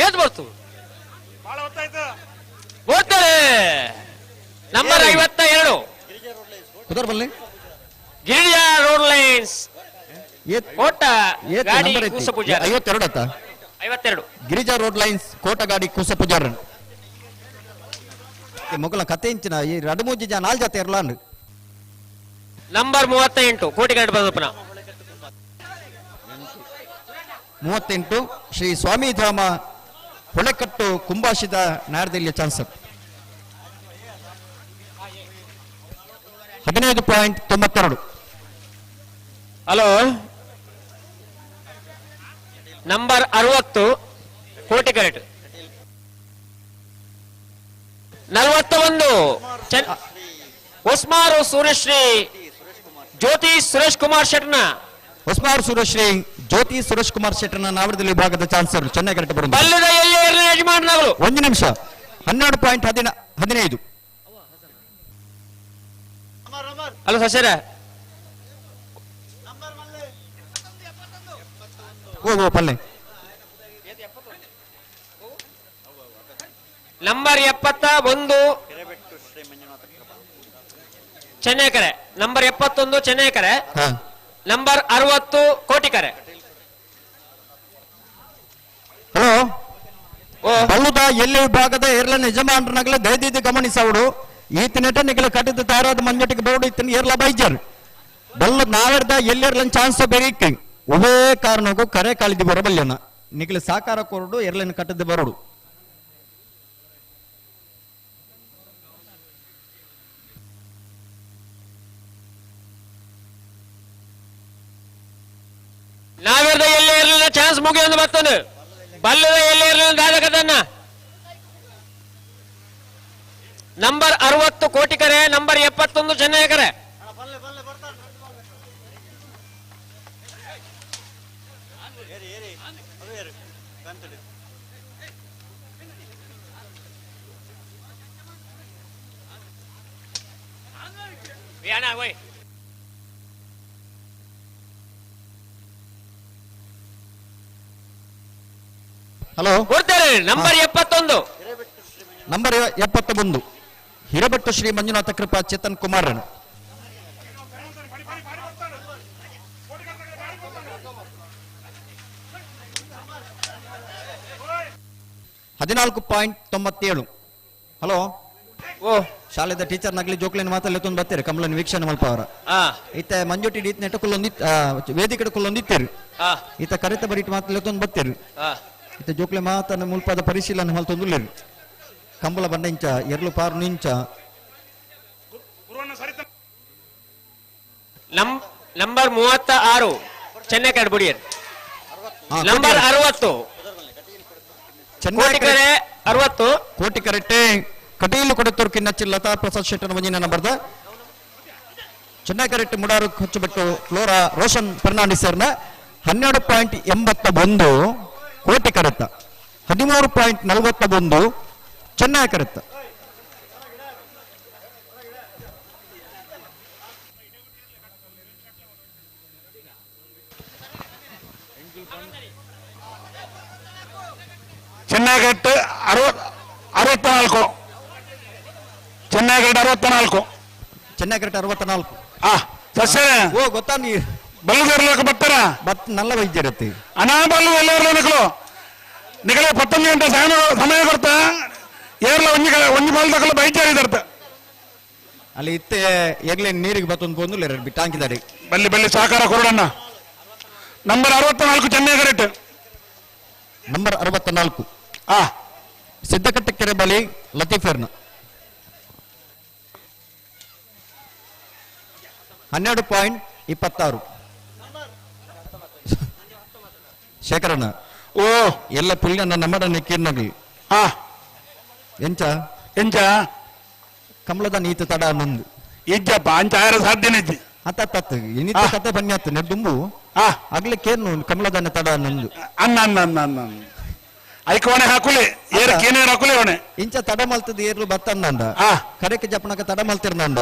ಏತ್ ಬರ್ತು ಓದ್ತಾರೆ. ನಂಬರ್ 52 ಕುದರ್ ಬಲ್ಲಿ ಗಿರಿಜಾ ರೋಡ್ ಲೈನ್ಸ್ ಕೋಟ ಗಾಡಿ ಕೂಸ ಪೂಜಾರಿ. 52 ಆತ 52 ಗಿರಿಜಾ ರೋಡ್ ಲೈನ್ಸ್ ಕೋಟಗಾಡಿ ಕೂಸ ಪೂಜಾರನ್. ಮೊಗಲ ಕತೆ ಇಂಚಿನ ಈ ರಡಮೂಜಿ ಜನ ನಾಲ್ ಜಾತಿ ಇರಲಾನ್. Number 38 ಕೋಟಿಗರಡು ಬಂದಪ್ಪನ. 38 Shri ಸ್ವಾಮಿಧಾಮ ಹೊಳೆಕಟ್ಟು ಕುಂಬಾಶಿದ ನಾಡದಲ್ಲಿಯ ಚಾನ್ಸರ್. 15.92. Hello number 60 ಕೋಟಿಗರಡು. 41 Hosmaru ಸೂರ್ಯಶ್ರೀ Jyothi Suresh Kumar ಶೆಟ್ನ. Hosmaru ಸೂರ್ಯಶ್ರೀ Jyothi Suresh Kumar ಶೆಟ್ಟರ್ನ ನಾವರದಲ್ಲಿ ವಿಭಾಗದ ಚಾನ್ಸರ್ ಚೆನ್ನೈ ಕರೆಕ್ಟ್ ಬರೋದು. ಬಲ್ಲದ ಎಲ್ಲಿ ಯಜಮಾನಗಳು. ಒಂದು ನಿಮಿಷ. 12.15. ಹಲೋ ಸಸ್ಯರ ಓ ಪಲ್ಲೆ. ನಂಬರ್ 71 ಚೆನ್ನೈಕರೆ, ನಂಬರ್ 71 ಚೆನ್ನೈಕರೆ, ನಂಬರ್ 60 ಕೋಟಿಕರೆ. ಹಲೋ ಬಲ್ಲುದ ಎಲ್ಲಿ ವಿಭಾಗದ ಏರ್ಲನ್ ಯಜಮಾನರನಾಗಲೇ ದಯದೀದಿ ಗಮನಿಸವಡು. ಈತನೆಟ ನಿಗಲ ಕಟ್ಟಿದ ತಾರಾದ ಮಂಜಟಿಗೆ ಬೋರ್ಡು ಇತ್ತನ ಏರ್ಲ ಬೈಜರ್ ಬಲ್ಲ ನಾವೆರ್ದ ಎಲ್ಲಿರ್ಲನ್ ಚಾನ್ಸ್ ಬೇರೆ ಒಬ್ಬೇ ಕಾರಣಕ್ಕೂ ಕರೆ ಕಾಳಿದಿ ಬರಬಲ್ಯನ ನಿಗಲ ಸಾಕಾರ ಕೊರಡು ಎರ್ಲನ್ ಕಟ್ಟದ ಬರೋಡು. ನಾವೆರ್ದ ಎಲ್ಲಿ ಇರಲಿಲ್ಲ ಚಾನ್ಸ್ ಮುಗಿಯೊಂದು ಬರ್ತದೆ. ಬಲ್ಲದ ಎಲ್ಲಿ ಇರಲಿಲ್ಲ ದಾದಕದನ್ನ. ನಂಬರ್ 60 ಕೋಟಿಕರೆ, ನಂಬರ್ 71 ಚೆನ್ನೈಕರೆ. ಹಲೋ ಕೊಡ್ತಾರೆ number 71. Number 71 Hirebettu Shri Manjunatha Krupa Chetan Kumar. 14.97. Hello ಓ ಶಾಲೆದ ಟೀಚರ್ ನಗಲಿ ಜೋಕ್ಲಿನ ಮಾತಲ್ಲಿ ತೊಂದು ಬರ್ತೀರಿ ಕಮಲನ್ ವೀಕ್ಷಣೆ ಮಲ್ಪ ಅವರ. ಈತ ಮಂಜುಟಿ ಈತ ನೆಟ್ಟ ಕುಲ್ಲೊಂದಿತ್ ವೇದಿಕೆ ಕುಲ್ಲೊಂದಿತ್ತೀರಿ. ಈತ ಕರೆತ ಬರೀಟ್ ಮಾತಲ್ಲಿ ತೊಂದು ಬರ್ತೀರಿ. ಈತ ಜೋಕ್ಲೆ ಮಾತನ್ನ ಮುಲ್ಪಾದ ಪರಿಶೀಲನೆ ಮಲ್ತೊಂದುಲ್ಲೇರಿ. ಕಂಬಳ ಬಂಡ ಇಂಚ ಎರ್ಲು ಪಾರು ನಿಂಚ. Number 36 Chennai ಬುಡಿಯರ್. Number 60 Kotikare 60 Kotikarette Kateel Kodathur Kinnachi Latha Prasad ಶೆಟ್ಟನ ಒಂಜಿನ ನಂಬರ್ದ Chennai correct Mudaru ಹೊಚ್ಚುಬೆಟ್ಟು flora Roshan Fernandes ಸರ್ನ 12.81 ಕೋಟಿ ಕರೆತ್ತ 13.41 ಚೆನ್ನೈ ಕರೆತ್ತ. ಚೆನ್ನೈಗಟ್ಟು 64 ಚೆನ್ನೈಗಟ್ಟು 64 ಚೆನ್ನೈಗಟ್ಟು 64. ಆ ಸಸ್ಯ ಓ ಗೊತ್ತಾ ನೀ ಬಲ್ಲುದೇರ್ಲಕ ಬರ್ತಾರ ಬತ್ ನಲ್ಲ ವೈದ್ಯರತಿ ಅನಾ ಬಲ್ಲು ಎಲ್ಲೇರ್ಲನಕಲು ನಿಗಲೇ 19 ಗಂಟೆ ಸಮಯ ಕೊಡ್ತಾ ಏರ್ಲ ಒಂಜಿ ಒಂಜಿ ಬಾಲ್ ಬೈಚಾರಿ ದರ್ತ ಅಲ್ಲಿ ಇತ್ತೆ ಎಗ್ಲೆ ನೀರಿಗೆ ಬತ್ತೊಂದು ಪೊಂದು ಎರಡು ಬಿಟ್ಟು ಹಾಕಿದ್ದಾರೆ. ಬಲ್ಲಿ ಬಲ್ಲಿ ಸಹಕಾರ ಕೊರಡಣ್ಣ. Number 64 Chennai correct. Number 64 ಆ ಸಿದ್ದಕಟ್ಟೆ ಕೆರೆ ಬಳಿ ಲತೀಫರ್ನ 12.26 ಶೇಖರಣ್ಣ. ಓ ಎಲ್ಲ ಪುಲ್ಯನ ನಮ್ಮಡನೆ ಕಿರ್ನಗಿ. ಆ ಎಂಚ ಎಂಚ ಕಮಲದ ನೀತ ತಡ ನಂದು ಇಜ್ಜಪ್ಪ ಅಂಚ ಆರ ಸಾಧ್ಯನೇ ಇಜ್ಜಿ. ಅತ್ತ ತತ್ತು ಇನಿತ ಕತೆ ಬನ್ಯಾತು ನೆಡ್ದುಂಬು ಆಗ್ಲೇ ಕೇರ್ನು ಕಮಲದನ್ನ ತಡ ನಂದು ಅನ್ನ ಅನ್ನ ಅನ್ನ ಅನ್ನ ಐಕೋಣೆ ಹಾಕುಲೆ ಏರ್ ಕೇನೇರ್ ಹಾಕುಲೆ ಅವನೆ ಇಂಚ ತಡ ಮಲ್ತದ ಏರ್ಲು ಬತ್ತಂದ ಕರೆಕ್ ಜಪಣಕ ತಡ ಮಲ್ತಿರ್ನಂದ.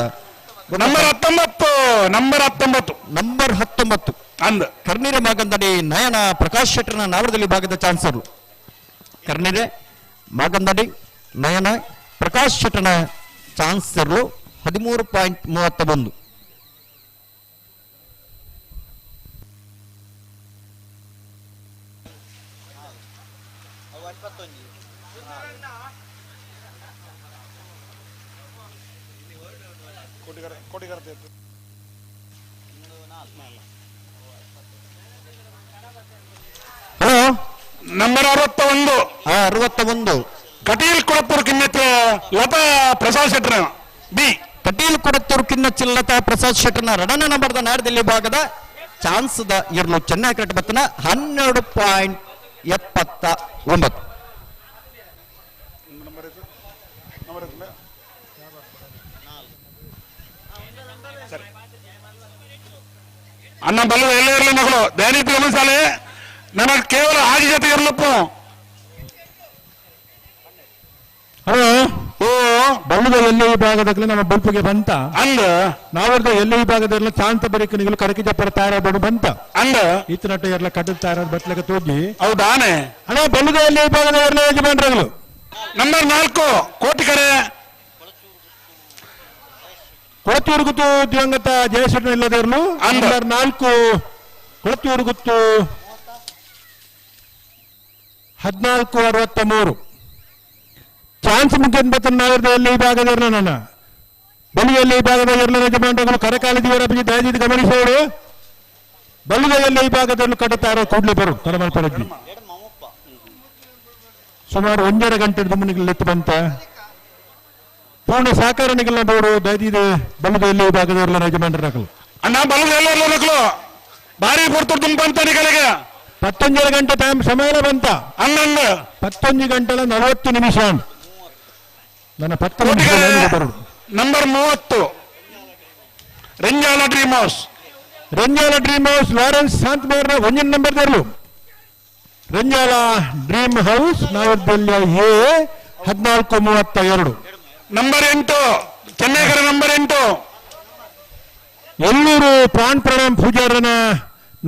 Number 19 number 19 number 19 ಅಂದ ಕರ್ನೀರೆ ಮಾಗಂದಡಿ ನಯನ ಪ್ರಕಾಶ್ ಶೆಟ್ಟರ್ನ ನಾವರದಲ್ಲಿ ಭಾಗದ ಚಾನ್ಸರ್. ಕರ್ನೀರೆ ಮಾಗಂದಡಿ ನಯನ Prakash ಶೆಟ್ಟರ್ನ ಚಾನ್ಸರ್ 13.31. Hello number 61 61 Kateel Kodathur ಕಿನ್ನಚ್ಚ Latha Prasad Shettar B. Kateel Kodathur ಕಿನ್ನಚ್ಚ Latha Prasad ಶೆಟ್ಟರ್ನ ರಡನ ನಂಬರ್ದ ನಾಡದಿಲ್ಲಿ ಭಾಗದ ಚಾನ್ಸ್ the ಇರ್ಲು ಚೆನ್ನೈ correct ಬತ್ತನ 12.79. ಅಣ್ಣ ಬಲ್ಲ ಎಲ್ಲ ಇರಲಿ ಮಗಳು ದಯನೀತಿ ಗಮನಿಸಾಲೆ ನನಗೆ ಕೇವಲ ಆಗಿ ಜೊತೆ ಇರ್ಲಪ್ಪ. ಹಲೋ ಓ ಬಲ್ಲದ ಎಲ್ಲೇ ವಿಭಾಗದಾಗಲೇ ನಮ್ಮ ಬಲ್ಪುಗೆ ಬಂತ ಅಂದ ನಾವರ್ದ ಎಲ್ಲೇ ವಿಭಾಗದಲ್ಲಿ ಚಾಂತ ಬರಿಕನಿಗಳು ಕರಕಿ ಜಪ್ಪರ ತಯಾರಾಗಬೇಡ ಬಂತ ಅಂದ ಈತ ನಟ ಎಲ್ಲ ಕಡ್ಡ ತಯಾರಾದ ಬಟ್ಲಕ ತೋಗಿ ಹೌದಾನೆ ಅಣ್ಣ ಬಲ್ಲದ ಎಲ್ಲೇ ವಿಭಾಗದ ಎಲ್ಲ ಯಜಮಾನ್ರಗಳು. ನಂಬರ್ 4 ಕೋಟಿಕರೆ ಕೊಳತೂರು ಗುತ್ತು ದಿವಂಗತ ಜಯಶೆಟ್ಟರ್ ಇಲ್ಲದೇರ್ಲು. ನಂಬರ್ 4 ಕೊಳತೂರು ಗುತ್ತು 14.63 ಚಾನ್ಸ್ ಮುಖ್ಯ ನಾವರ್ದ ಎಲ್ಲಿ ವಿಭಾಗದ ನನ್ನ ಬಲಿಯಲ್ಲಿ ವಿಭಾಗದ ಎಲ್ಲ ಯಜಮಾನರುಗಳು ಕರಕಾಲದಿವರ ಬಗ್ಗೆ ದಯವಿಟ್ಟು ಗಮನಿಸೋರು. ಬಲಿಯ ಎಲ್ಲ ವಿಭಾಗದಲ್ಲಿ ಕಟ್ಟುತ್ತಾರೆ ಕೂಡಲೇ ಬರು ತಲಮಲ್ಪರಜ್ಜಿ. ಸುಮಾರು 1.5 ಗಂಟೆ ದುಮ್ಮನಿಗಳು ಬಂತ ಪೂರ್ಣ ಸಹಕಾರನಿಗೆಲ್ಲ ನೋಡು ದಯದಿದೆ ಬಲದ ಎಲ್ಲಿ ವಿಭಾಗದ ಎಲ್ಲ ಯಜಮಾನರು. ಅಣ್ಣ ಬಲದ ಎಲ್ಲ ಭಾರಿ ಪೊರ್ತುಡು ತುಂಬಂತ ನಿಗಳಿಗೆ 19 ಗಂಟೆ ಟೈಮ್ ಸಮಯ ಬಂತ ಅನ್ನ 19 ಗಂಟೆ 40 ನಿಮಿಷ ನನ್ನ 10 ನಿಮಿಷ ಬರು. Number 30 Renjala dream house. Renjala dream house Lawrence ಶಾಂತಮೇರ್ನ ಒಂದಿನ ನಂಬರ್ ತರಲು ರಂಜಾಲ ಡ್ರೀಮ್ ಹೌಸ್ ನಾವರ್ದಲ್ಯ ಎ 14.32. ನಂಬರ್ 8 ಚೆನ್ನೈಗರ ನಂಬರ್ 8 ಎಲ್ಲೂರು ಪ್ರಾಣ್ ಪ್ರಣಾಮ್ ಪೂಜಾರನ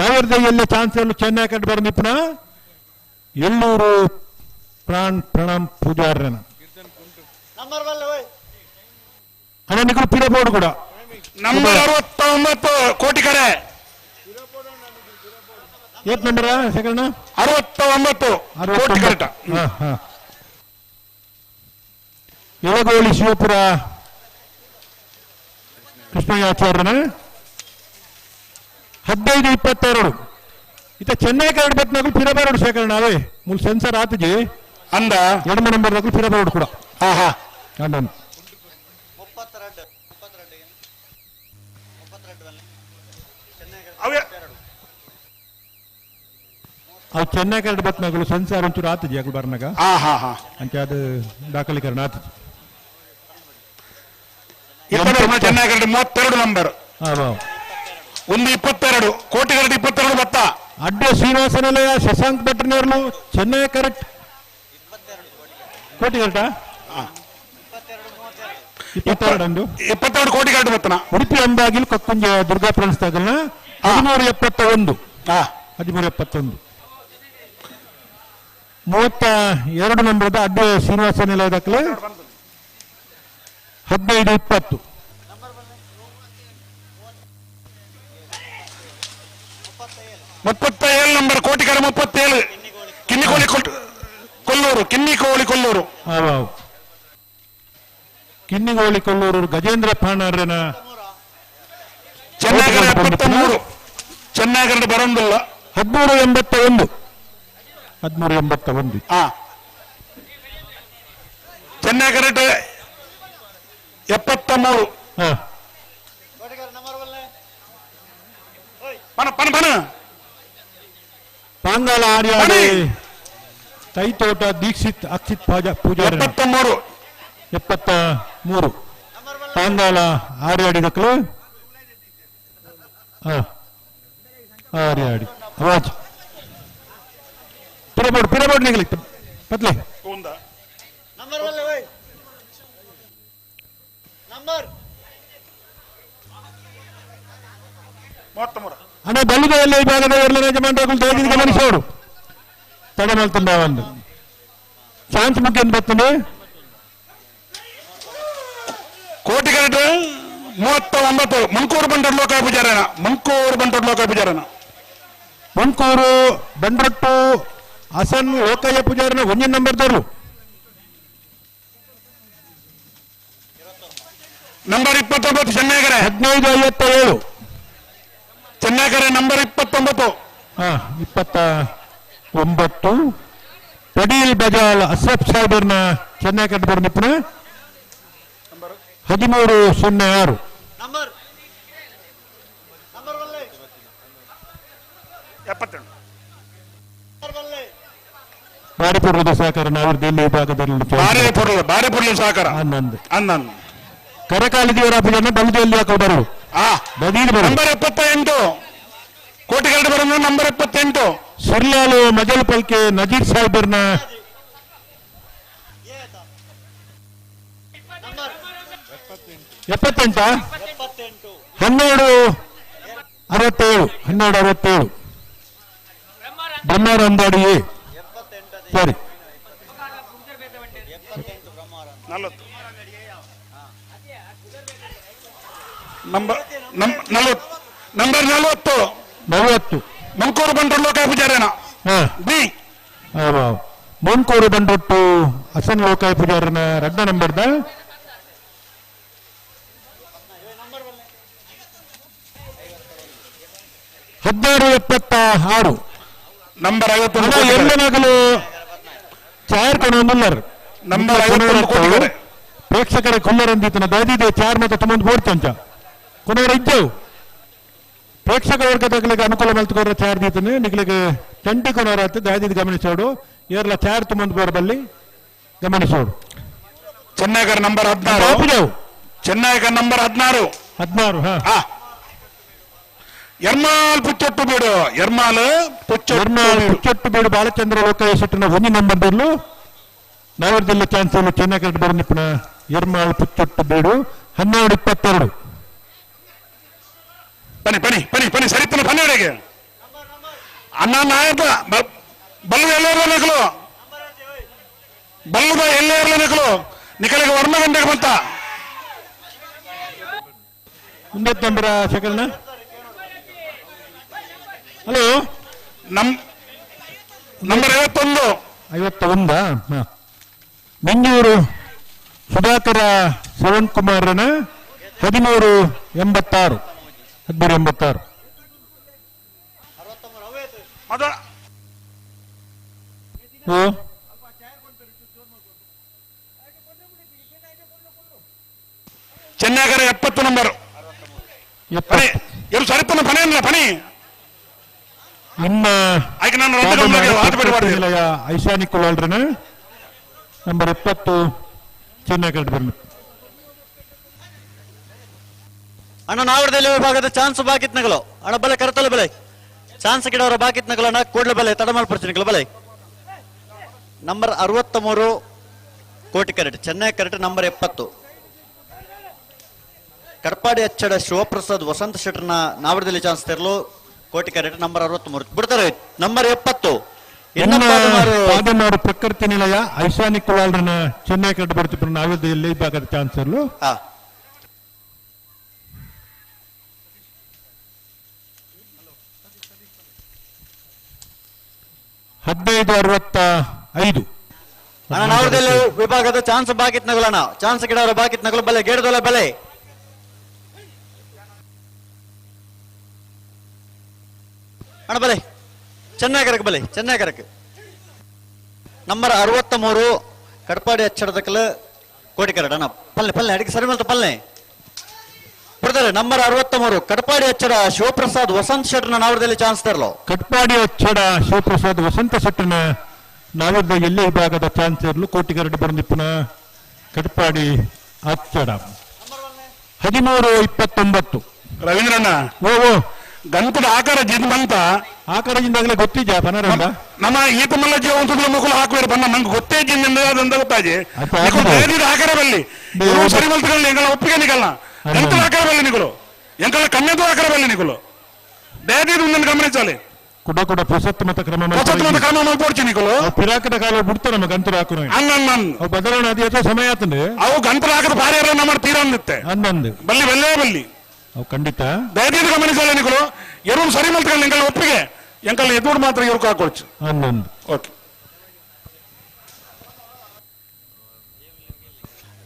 ನಾವರ್ದೆಯಲ್ಲಿ ಚಾನ್ಸ್ ಚೆನ್ನೈ ಕಟ್ಟು ಬರ ನಿಪುಣ ಎಲ್ಲೂರು ಪ್ರಾಣ್ ಪ್ರಣಾಮ್ ಪೂಜಾರನ ಅಣ್ಣ ನಿಕಲು ಪಿರಬೋರ್ಡ್ ಕೂಡ. ನಂಬರ್ 69 ಕೋಟಿಕರೆ. ಏಟ್ ನಂಬರ ಶೇಖರಣ್ಣ? 69 ಕೋಟಿಕರೆ. ಯಳಗೋಳಿ ಶಿವಪುರ ಕೃಷ್ಣಯ್ಯಾಚಾರ್ಯನ 15.22. ಇತ ಚೆನ್ನೈ ಕರಡು ಬತ್ನಾಗಲು ಪಿರಬಾರೋಡು ಶೇಖರಣ್ಣ ಅವೇ ಮೂಲ ಸೆನ್ಸರ್ ಆತಜಿ ಅಂದ 2 ನಂಬರ್ ದಾಗಲು ಪಿರಬಾರೋಡು ಕೂಡ. ಹಾ ಹಾ ಅಂಡನ್ ಅವು ಚೆನ್ನೈ ಕರಡು ಬತ್ನಗಳು ಸಂಸಾರ ಒಂಚೂರು ಆತಜಿ ಅಗಳು ಬರ್ನಾಗ. ಅಂಚ ಅದು ದಾಖಲೀಕರಣ ಆತಜಿ. Chennai curd 32 number. ಒಂದು 22 ಕೋಟಿ ಕರಡು 22 ಬತ್ತ. ಅಡ್ಡ ಶ್ರೀನಿವಾಸನಿಲಯ ಶಶಾಂಕ್ ಭಟ್ರನೇರ್ಲು ಚೆನ್ನೈ ಕರೆಕ್ಟ್ ಕೋಟಿ ಕರಟ 22 22 ಕೋಟಿ ಕರಡು ಬತ್ತನ. ಉಡುಪಿ ಅಂಬಾಗಿಲ್ ಕೊಕ್ಕುಂಜ ದುರ್ಗಾ ಪ್ರಣಸ್ತಾಗಲ್ನ 1371. 1371 32 ನಂಬರದ ಅಡ್ಡ ಶ್ರೀನಿವಾಸ ನಿಲಯ ದಾಖಲೆ 1520. 37 ನಂಬರ್ ಕೋಟಿಕರ 37 ಕಿನ್ನಿಕೋಳಿ ಕೊಲ್ಲೂರು. ಕಿನ್ನಿಕೋಳಿ ಕೊಲ್ಲೂರು. ಕಿನ್ನಿಗೋಳಿ ಕೊಲ್ಲೂರು ಗಜೇಂದ್ರ ಪಾಣಾರ್ಯನ ಚೆನ್ನೈಗರ 73. ಚೆನ್ನೈಗರ ಬರೋದಿಲ್ಲ. 1381. 1381. ಚೆನ್ನೈ ಕರೆಕ್ಟ್ 73. ಪಾಂಗಾಲ ಆರ್ಯ ತೈತೋಟ ದೀಕ್ಷಿತ್ ಅಕ್ಷಿತ್ ಪೂಜಾರಿ 73. 73 ಪಾಂಗಾಲ ಆರ್ಯಾಡಿ ದಕ್ಕಲು ಆರ್ಯಾಡಿ ಅವಾಜ್ ಪಿರಬೋರ್ಡ್ ಪಿರಬೋರ್ಡ್ ನಿಗಲಿ ಪತ್ಲೆ ಅಣ್ಣ ಬಲ್ಲುದಲ್ಲಿ ಈ ಭಾಗದ ಯಜಮಾನರು ದಯವಿಟ್ಟು ಗಮನಿಸೋರು ತಡೆ ತುಂಬ ಒಂದು ಚಾನ್ಸ್ ಮುಖ್ಯ ಬರ್ತದೆ. ಕೋಟಿ ಕರೆಕ್ಟ್ 39 ಮಂಕೂರು ಬಂಡರ್ ಲೋಕ ಪೂಜಾರನ. ಮಂಕೂರು ಬಂಡರ್ ಲೋಕ ಪೂಜಾರನ. ಮಂಕೂರು ಬಂಡ್ರಟ್ಟು ಹಸನ್ ಲೋಕಯ್ಯ ಪೂಜಾರನ ಒಂದೇ ನಂಬರ್ ದವರು. ನಂಬರ್ 29 ಚೆನ್ನೈಗರೆ 1557. ಚೆನ್ನೈಗರೆ ನಂಬರ್ 29. 29 ಪಡೀಲ್ ಬಜಾಲ್ ಅಸಫ್ ಸಾಹೇಬರ್ನ ಚೆನ್ನೈ ಕಟ್ಟಬರ್ ನಿಪುಣ 1306. ಬಾರಿಪುರದ ಸಹಕಾರ ನಾವಿರ್ದಲ್ಲಿ ವಿಭಾಗದಲ್ಲಿ ಬಾರಿಪುರದ ಸಹಕಾರ ಅನ್ನಂದು ಕರಕಾಲಿ ದೇವರ ಪೂಜೆಯನ್ನು ಬಲದಲ್ಲಿ ಹಾಕಿ ಬರು. ನಂಬರ್ 78 ಕೋಟಿಗರಡು ಬರೋದು. ನಂಬರ್ 78 ಸಿರ್ಲಾಲು ಮಜಲ್ ಪಲ್ಕೆ ನಜೀರ್ ಸಾಹೇಬರ್ನ 78 1267. 1267 ಬ್ರಹ್ಮಾರ ಅಂದಾಡಿ. ಸರಿ ನಂಬರ್ 40 40 ಮಂಕೂರು ಬಂಡೂರು ಲೋಕ ಪೂಜಾರೇನ ಬಿ. ಮಂಕೂರು ಬಂಡೊಟ್ಟು ಹಸನ್ ಲೋಕಾಯ ಪೂಜಾರನ ರಡ್ಡ ನಂಬರ್ದ 1676 ನಂಬರ್ 51. ಎಲ್ಲನಾಗಲು ಚಾರ್ ಕೊನೊಂದುಲ್ಲರ್ ನಂಬರ್ 51. ಪ್ರೇಕ್ಷಕರ ಕೊಲ್ಲರಂದಿತನ ದಯದಿದೆ ಚಾರ್ ಮತ್ತು ತುಂಬೊಂದು ಬೋಡ್ತಂಚ ಕೊನೆಯವರು ಇದ್ದೆವು ಪ್ರೇಕ್ಷಕ ವರ್ಗದಗಳಿಗೆ ಅನುಕೂಲ ಮಲ್ತುಕೋರ ಚಾರ್ ದೀತನೆ ನಿಗಳಿಗೆ ಟೆಂಟಿ ಕೊನವರ ದಯದಿದ್ದು ಗಮನಿಸೋಡು. ಏರ್ಲ ಚಾರ್ ತುಂಬೊಂದು ಬೋರ್ಬಲ್ಲಿ ಗಮನಿಸೋಡು. ಚೆನ್ನೈಗರ ನಂಬರ್ 16. ಚೆನ್ನೈಗರ ನಂಬರ್ 16. 16. ಎರ್ಮಾಲ್ ಪುಚ್ಚೊಟ್ಟು ಬೀಡು. ಎರ್ಮಾಲ್ ಪುಚ್ಚೊಟ್ಟು ಬೀಡು ಬಾಲಚಂದ್ರ ಲೋಕಯ್ಯ ಶೆಟ್ಟನ ಒಂದು ನಂಬರ್ ಬರ್ಲು ನವರದಲ್ಲಿ ಚಾನ್ಸ್ ಚೆನ್ನೈ ಕರೆಕ್ಟ್ ಬರೋ ನಿಪುಣ ಎರ್ಮಾಲ್ ಪುಚ್ಚೊಟ್ಟು ಬೀಡು 1222. ಬನ್ನಿ ಬನ್ನಿ ಬನ್ನಿ ಬನ್ನಿ ಸರಿತನ ಬನ್ನಿ ಅಣ್ಣ ನಾಯಕ ಬಲ್ಲು ಎಲ್ಲರೂ ನಕಲು ಬಲ್ಲುದ ಎಲ್ಲರೂ ನಕಲು ನಿಕಲಿಗೆ ವರ್ಮ ಗಂಟೆಗೆ ಬಂತ ಮುಂದೆ ನಂಬರ ಶೇಖರಣ. Hello number 51. 51 ಮಂಜೂರು ಸುಧಾಕರ ಶ್ರವಣ್ ಕುಮಾರನ 1386. 1386. ಚೆನ್ನಗರ 70 ನಂಬರ್. ಇವರು ಸರಿಪನ ಪಣಿ ಅಲ್ಲ ಪಣಿ ನಿಮ್ಮ ಆಯ್ಕೆ ನಾನು ರದ್ದು ಗಮನಕ್ಕೆ ಆತಪಡಿ ಮಾಡಿದೆ ಐಶಾನಿ ಕುಲಾಲ್ರನ ನಂಬರ್ 20 ಚೆನ್ನೈ ಕರೆಕ್ಟ್ ಬರಲಿ. ಅಣ್ಣ ನಾವರದಲ್ಲಿ ವಿಭಾಗದ ಚಾನ್ಸ್ ಬಾಕಿತ್ನಗಳು ಅಣ್ಣ ಬಲೆ ಕರತಲ ಬೆಲೆ ಚಾನ್ಸ್ ಗಿಡವರ ಬಾಕಿತ್ನಗಳು ಅಣ್ಣ ಕೂಡಲೇ ಬೆಲೆ ತಡಮಾಲ್ಪಡಿಸಿನಗಳು ಬೆಲೆ. Number 63 Koti correct Chennai correct number 70 Katpadi ಅಚ್ಚಡ ಶಿವಪ್ರಸಾದ್ ವಸಂತ ಶೆಟ್ಟರ್ನ ನಾವರದಲ್ಲಿ ಚಾನ್ಸ್ ತೆರಲು ಕೋಟಿ ಕರೆಕ್ಟ್ ನಂಬರ್ 63 ಬಿಡ್ತಾರೆ. ನಂಬರ್ 70 ಪಾದನಾಡು ಪ್ರಕೃತಿ ನಿಲಯ ಐಶಾನಿ ಕುಲಾಲ್ರನ್ನ ಚೆನ್ನೈ ಕರೆಕ್ಟ್ ಬರ್ತಿದ್ರು ನಾವಿದ್ದ ವಿಭಾಗದ ಚಾನ್ಸ್ ಇರಲು. ಹದಿನೈದು 65. ಅಣ್ಣ ನಾವರದಲ್ಲಿ ವಿಭಾಗದ ಚಾನ್ಸ್ ಬಾಕಿತ್ ನಗಲಣ್ಣ ಚಾನ್ಸ್ ಗಿಡವರ ಬಾಕಿತ್ ನಗಲು ಬಲೆ ಗೇಡದೊಲೆ ಬಲೆ. ಅಣ್ಣ ಬಲೆ ಚೆನ್ನೈ ಕರಕ್ ಬಲೆ ಚೆನ್ನೈ ಕರಕ್ ನಂಬರ್ 63 ಕಡಪಾಡಿ ಅಚ್ಚಡದಕ್ಕಲ ಕೋಟಿ ಕರಡ್ ಅಣ್ಣ ಪಲ್ಲೆ ಪಲ್ಲೆ ಅಡಿಗೆ ಸರಿ ಮಲ್ತ ಪಲ್ಲೆ ಬಿಡ್ತಾರೆ. ನಂಬರ್ 63 ಕಡಪಾಡಿ ಅಚ್ಚಡ ಶಿವಪ್ರಸಾದ್ ವಸಂತ ಶೆಟ್ಟರ್ನ ನಾವರದಲ್ಲಿ ಚಾನ್ಸ್ ತರಲು. ಕಟ್ಪಾಡಿ ಅಚ್ಚಡ ಶಿವಪ್ರಸಾದ್ ವಸಂತ ಶೆಟ್ಟರ್ನ ನಾವರದ ಎಲ್ಲೇ ವಿಭಾಗದ ಚಾನ್ಸ್ ಇರಲು ಕೋಟಿ ಕರಡು ಬಂದಿಪ್ಪನ ಕಟ್ಪಾಡಿ ಅಚ್ಚಡ 13:29. ರವೀಂದ್ರಣ್ಣ ಓ ಓ ಗಂತದ ಆಕಾರ ಜಿಂದ ಬಂತ ಆಕಾರದಿಂದಾಗಲೇ ಗೊತ್ತಿದ್ಯಾ ಪನರಂಡ ನಮ್ಮ ಈತ ಮಲ್ಲ ಜೀವ ಮಕ್ಕಳು ಹಾಕುವರು ಬಣ್ಣ ನಂಗೆ ಗೊತ್ತೇ ಜಿಂದ ಅದಂತ ಗೊತ್ತಾಜಿ ಆಕಾರ ಬಲ್ಲಿ ಸರಿ ಮಲ್ತಗಳಲ್ಲಿ ಎಂಗಳ ಒಪ್ಪಿಗೆ ನಿಗಲ್ಲ ಗಂತದ ಆಕಾರ ಬಲ್ಲಿ ನಿಗಳು ಎಂಕಲ್ಲ ಕಣ್ಣೆದು ಆಕಾರ ಬಲ್ಲಿ ನಿಗಳು ದಯದೀದು ಒಂದನ್ನು ಗಮನಿಸಲಿ ಕುಡ ಕುಡ ಪೊಸತ್ತು ಮತ ಕ್ರಮ ಪೊಸತ್ತು ಕ್ರಮ ಮಾಡ್ಕೊಡ್ತೀನಿ ನಿಗಳು ಪಿರಾಕದ ಕಾಲ ಬಿಡ್ತಾರೆ ನಮ್ಮ ಗಂತರ ಹಾಕು ಅನ್ನ ಅವು ಬದಲಾವಣೆ ಅದು ಎಷ್ಟೋ ಸಮಯ ಆತಂದ್ರೆ ಅವು ಗಂತರ ಹಾಕದ ಭಾರಿ ನಮ್ಮ ತೀರ ಅಂದಿತ್ತೆ ಅಂದಂದು ಬಲ್ಲಿ ಬಲ್ಲೇ ಬಲ್ಲಿ ಅವು ಖಂಡಿತ ದಯದೀದು ಗಮನಿಸಲ್ಲ ನಿಗಳು ಎರಡು ಸರಿ ಮಲ್ತಗಳು ಎಂಕಲ್ ಒಪ್ಪಿಗೆ ಎಂಕಲ್ ಎದುರು ಮಾತ್ರ ಇವ್ರಿಗೆ ಹಾಕೊಳ್ಚು ಹನ್ನೊಂದು. ಓಕೆ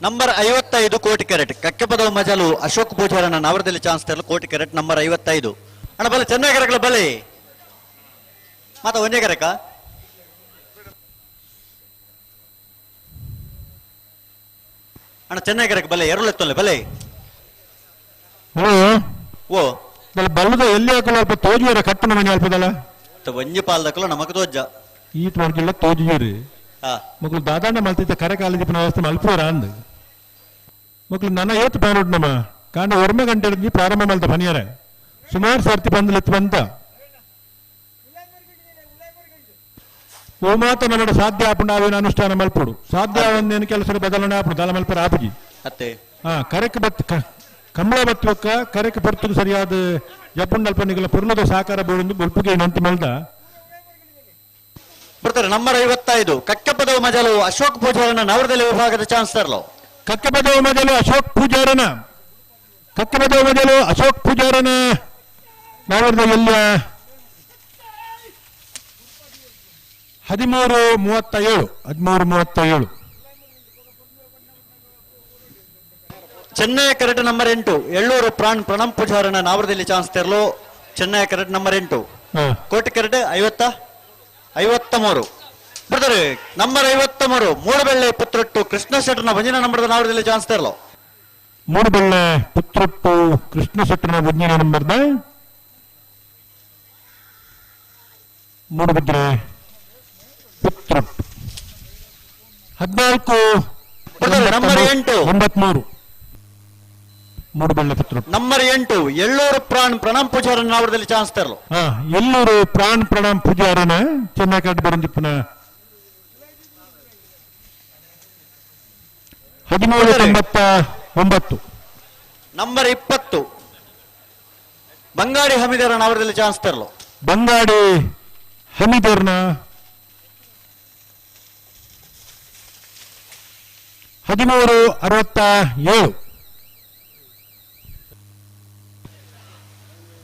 ನಂಬರ್ 55 ಕೋಟಿ ಕ್ಯಾರೆಟ್ ಕಕ್ಕೆಪದವ ಮಜಲು ಅಶೋಕ್ ಪೂಜಾರನ ನಾವರದಲ್ಲಿ ಚಾನ್ಸ್ ತರಲು ಕೋಟಿ ಕ್ಯಾರೆಟ್ ನಂಬರ್ 55. ಅಣ್ಣ ಬಲೆ ಚೆನ್ನೈ ಕರೆಗಳ ಬಲೆ ಮಾತಾ ಒಂದೇ ಕರೆಕ ಅಣ್ಣ ಚೆನ್ನೈ ಕರೆಕ್ ಬಲೆ ಎರಳೆತ್ತೊಲ್ಲೆ ಬಲೆ ಓ ಬಲ್ಲದ ಎಲ್ಲಿ ಹಾಕಲ್ಲ ಅಲ್ಪ ತೋಜುವರ ಕಟ್ಟನ ಮನೆ ಅಲ್ಪದಲ್ಲ ಒಂಜಿ ಪಾಲ್ದಕ್ಕಲ್ಲ ನಮಕ್ ತೋಜ್ಜ ಈ ತೋರ್ಗಿಲ್ಲ ತೋಜುವರಿ ಮಕ್ಕಳು ದಾದಾಂಡ ಮಲ್ತಿದ್ದ ಕರೆ ಕಾಲೇಜ್ ವ್ಯವಸ್ಥೆ ಮಲ್ಪುವರ ಅಂದ್ ಮಕ್ಕಳು ನನ್ನ ಏತ್ ಪ್ಯಾರೋಡ್ ನಮ್ಮ ಕಾಂಡ ಒರ್ಮೆ ಗಂಟೆ ಪ್ರಾರಂಭ ಮಲ್ತ ಪನಿಯರ ಸುಮಾರು ಸರ್ತಿ ಬಂದಲೆತ್ತು ಬಂತ ಓ ಮಾತ ನನ್ನಡ ಸಾಧ್ಯ ಆಪುಂಡು ಆವೇನ ಅನುಷ್ಠಾನ ಮಲ್ಪೋಡು ಸಾಧ್ಯ ಒಂದೇನು ಕೆಲಸ ಬದಲಾವಣೆ ಆಪುಂಡು ದಲ ಮಲ್ಪರ ಆಪುಜಿ ಅತ್ತೆ ಹಾ ಕರೆಕ್ ಬತ್ ಕಮಲ ಬತ್ವಕ್ಕ ಕರೆಕ್ ಪರ್ತುಗು ಸರಿಯಾದ ಜಪ್ಪುಂಡಲ್ಪ ನಿಗಲ ಪುರ್ಲದ ಸಾಕಾರ ಬೋಡಿಂದು ಬೊಲ್ಪುಗೆ ನಂತ ಮಲ್ದ ಬರ್ತಾರೆ. ನಂಬರ್ 55 ಕಕ್ಕೆಪದವ ಮಜಲು ಅಶೋಕ್ ಪೂಜಾರನ ನವರದಲ್ಲಿ ವಿಭಾಗದ ಚಾನ್ಸ್ ತರಲು. ಕಕ್ಕೆಪದವ ಮಜಲು ಅಶೋಕ್ ಪೂಜಾರನ ಕಕ್ಕೆಪದವ ಮಜಲು ಅಶೋಕ್ ಪೂಜಾರನ ನವರದ ಎಲ್ಲ 13:37 13:37. Chennaya correct number 8 Ellur Pran Pranam ಪೂಜಾರನ ನಾವರದಲ್ಲಿ ಚಾನ್ಸ್ ತೆರಲು. ಚೆನ್ನೈ ಕರೆಕ್ಟ್ ನಂಬರ್ 8 ಕೋಟಿ ಕರೆಕ್ಟ್ 53 ಬರ್ತಾರೆ. ನಂಬರ್ 53 ಮೂಡಬೆಳ್ಳೆ ಪುತ್ರೊಟ್ಟು ಕೃಷ್ಣ ಶೆಟ್ಟರ್ನ ಭಂಜನ ನಂಬರ್ದ ನಾವರದಲ್ಲಿ ಚಾನ್ಸ್ ತೆರಲು. ಮೂಡಬೆಳ್ಳೆ ಪುತ್ರೊಟ್ಟು ಕೃಷ್ಣ ಶೆಟ್ಟರ್ನ ಭಂಜನ ನಂಬರ್ದ ಮೂಡಬಿದ್ರೆ ಪುತ್ರೊಟ್ಟು 14 ನಂಬರ್ 8 93 ಮೂಡಬೆಳ್ಳೆ ಪುತ್ರೊಟ್ಟು ನಂಬರ್ 8 ಎಳ್ಳೂರು ಪ್ರಾಣ್ ಪ್ರಣಾಮ್ ಪೂಜಾರನ ನಾವರದಲ್ಲಿ ಚಾನ್ಸ್ ತರಲು. ಎಲ್ಲೂರು ಪ್ರಾಣ್ ಪ್ರಣಾಮ್ ಪೂಜಾರನ ಚೆನ್ನೈ ಕಟ್ಟು ಬರಂದಿಪ್ಪನ 13:99. ನಂಬರ್ 20 ಬಂಗಾಡಿ ಹಮೀದರ ನಾವರದಲ್ಲಿ ಚಾನ್ಸ್ ತರಲು. ಬಂಗಾಡಿ ಹಮೀದರ್ನ 13:67.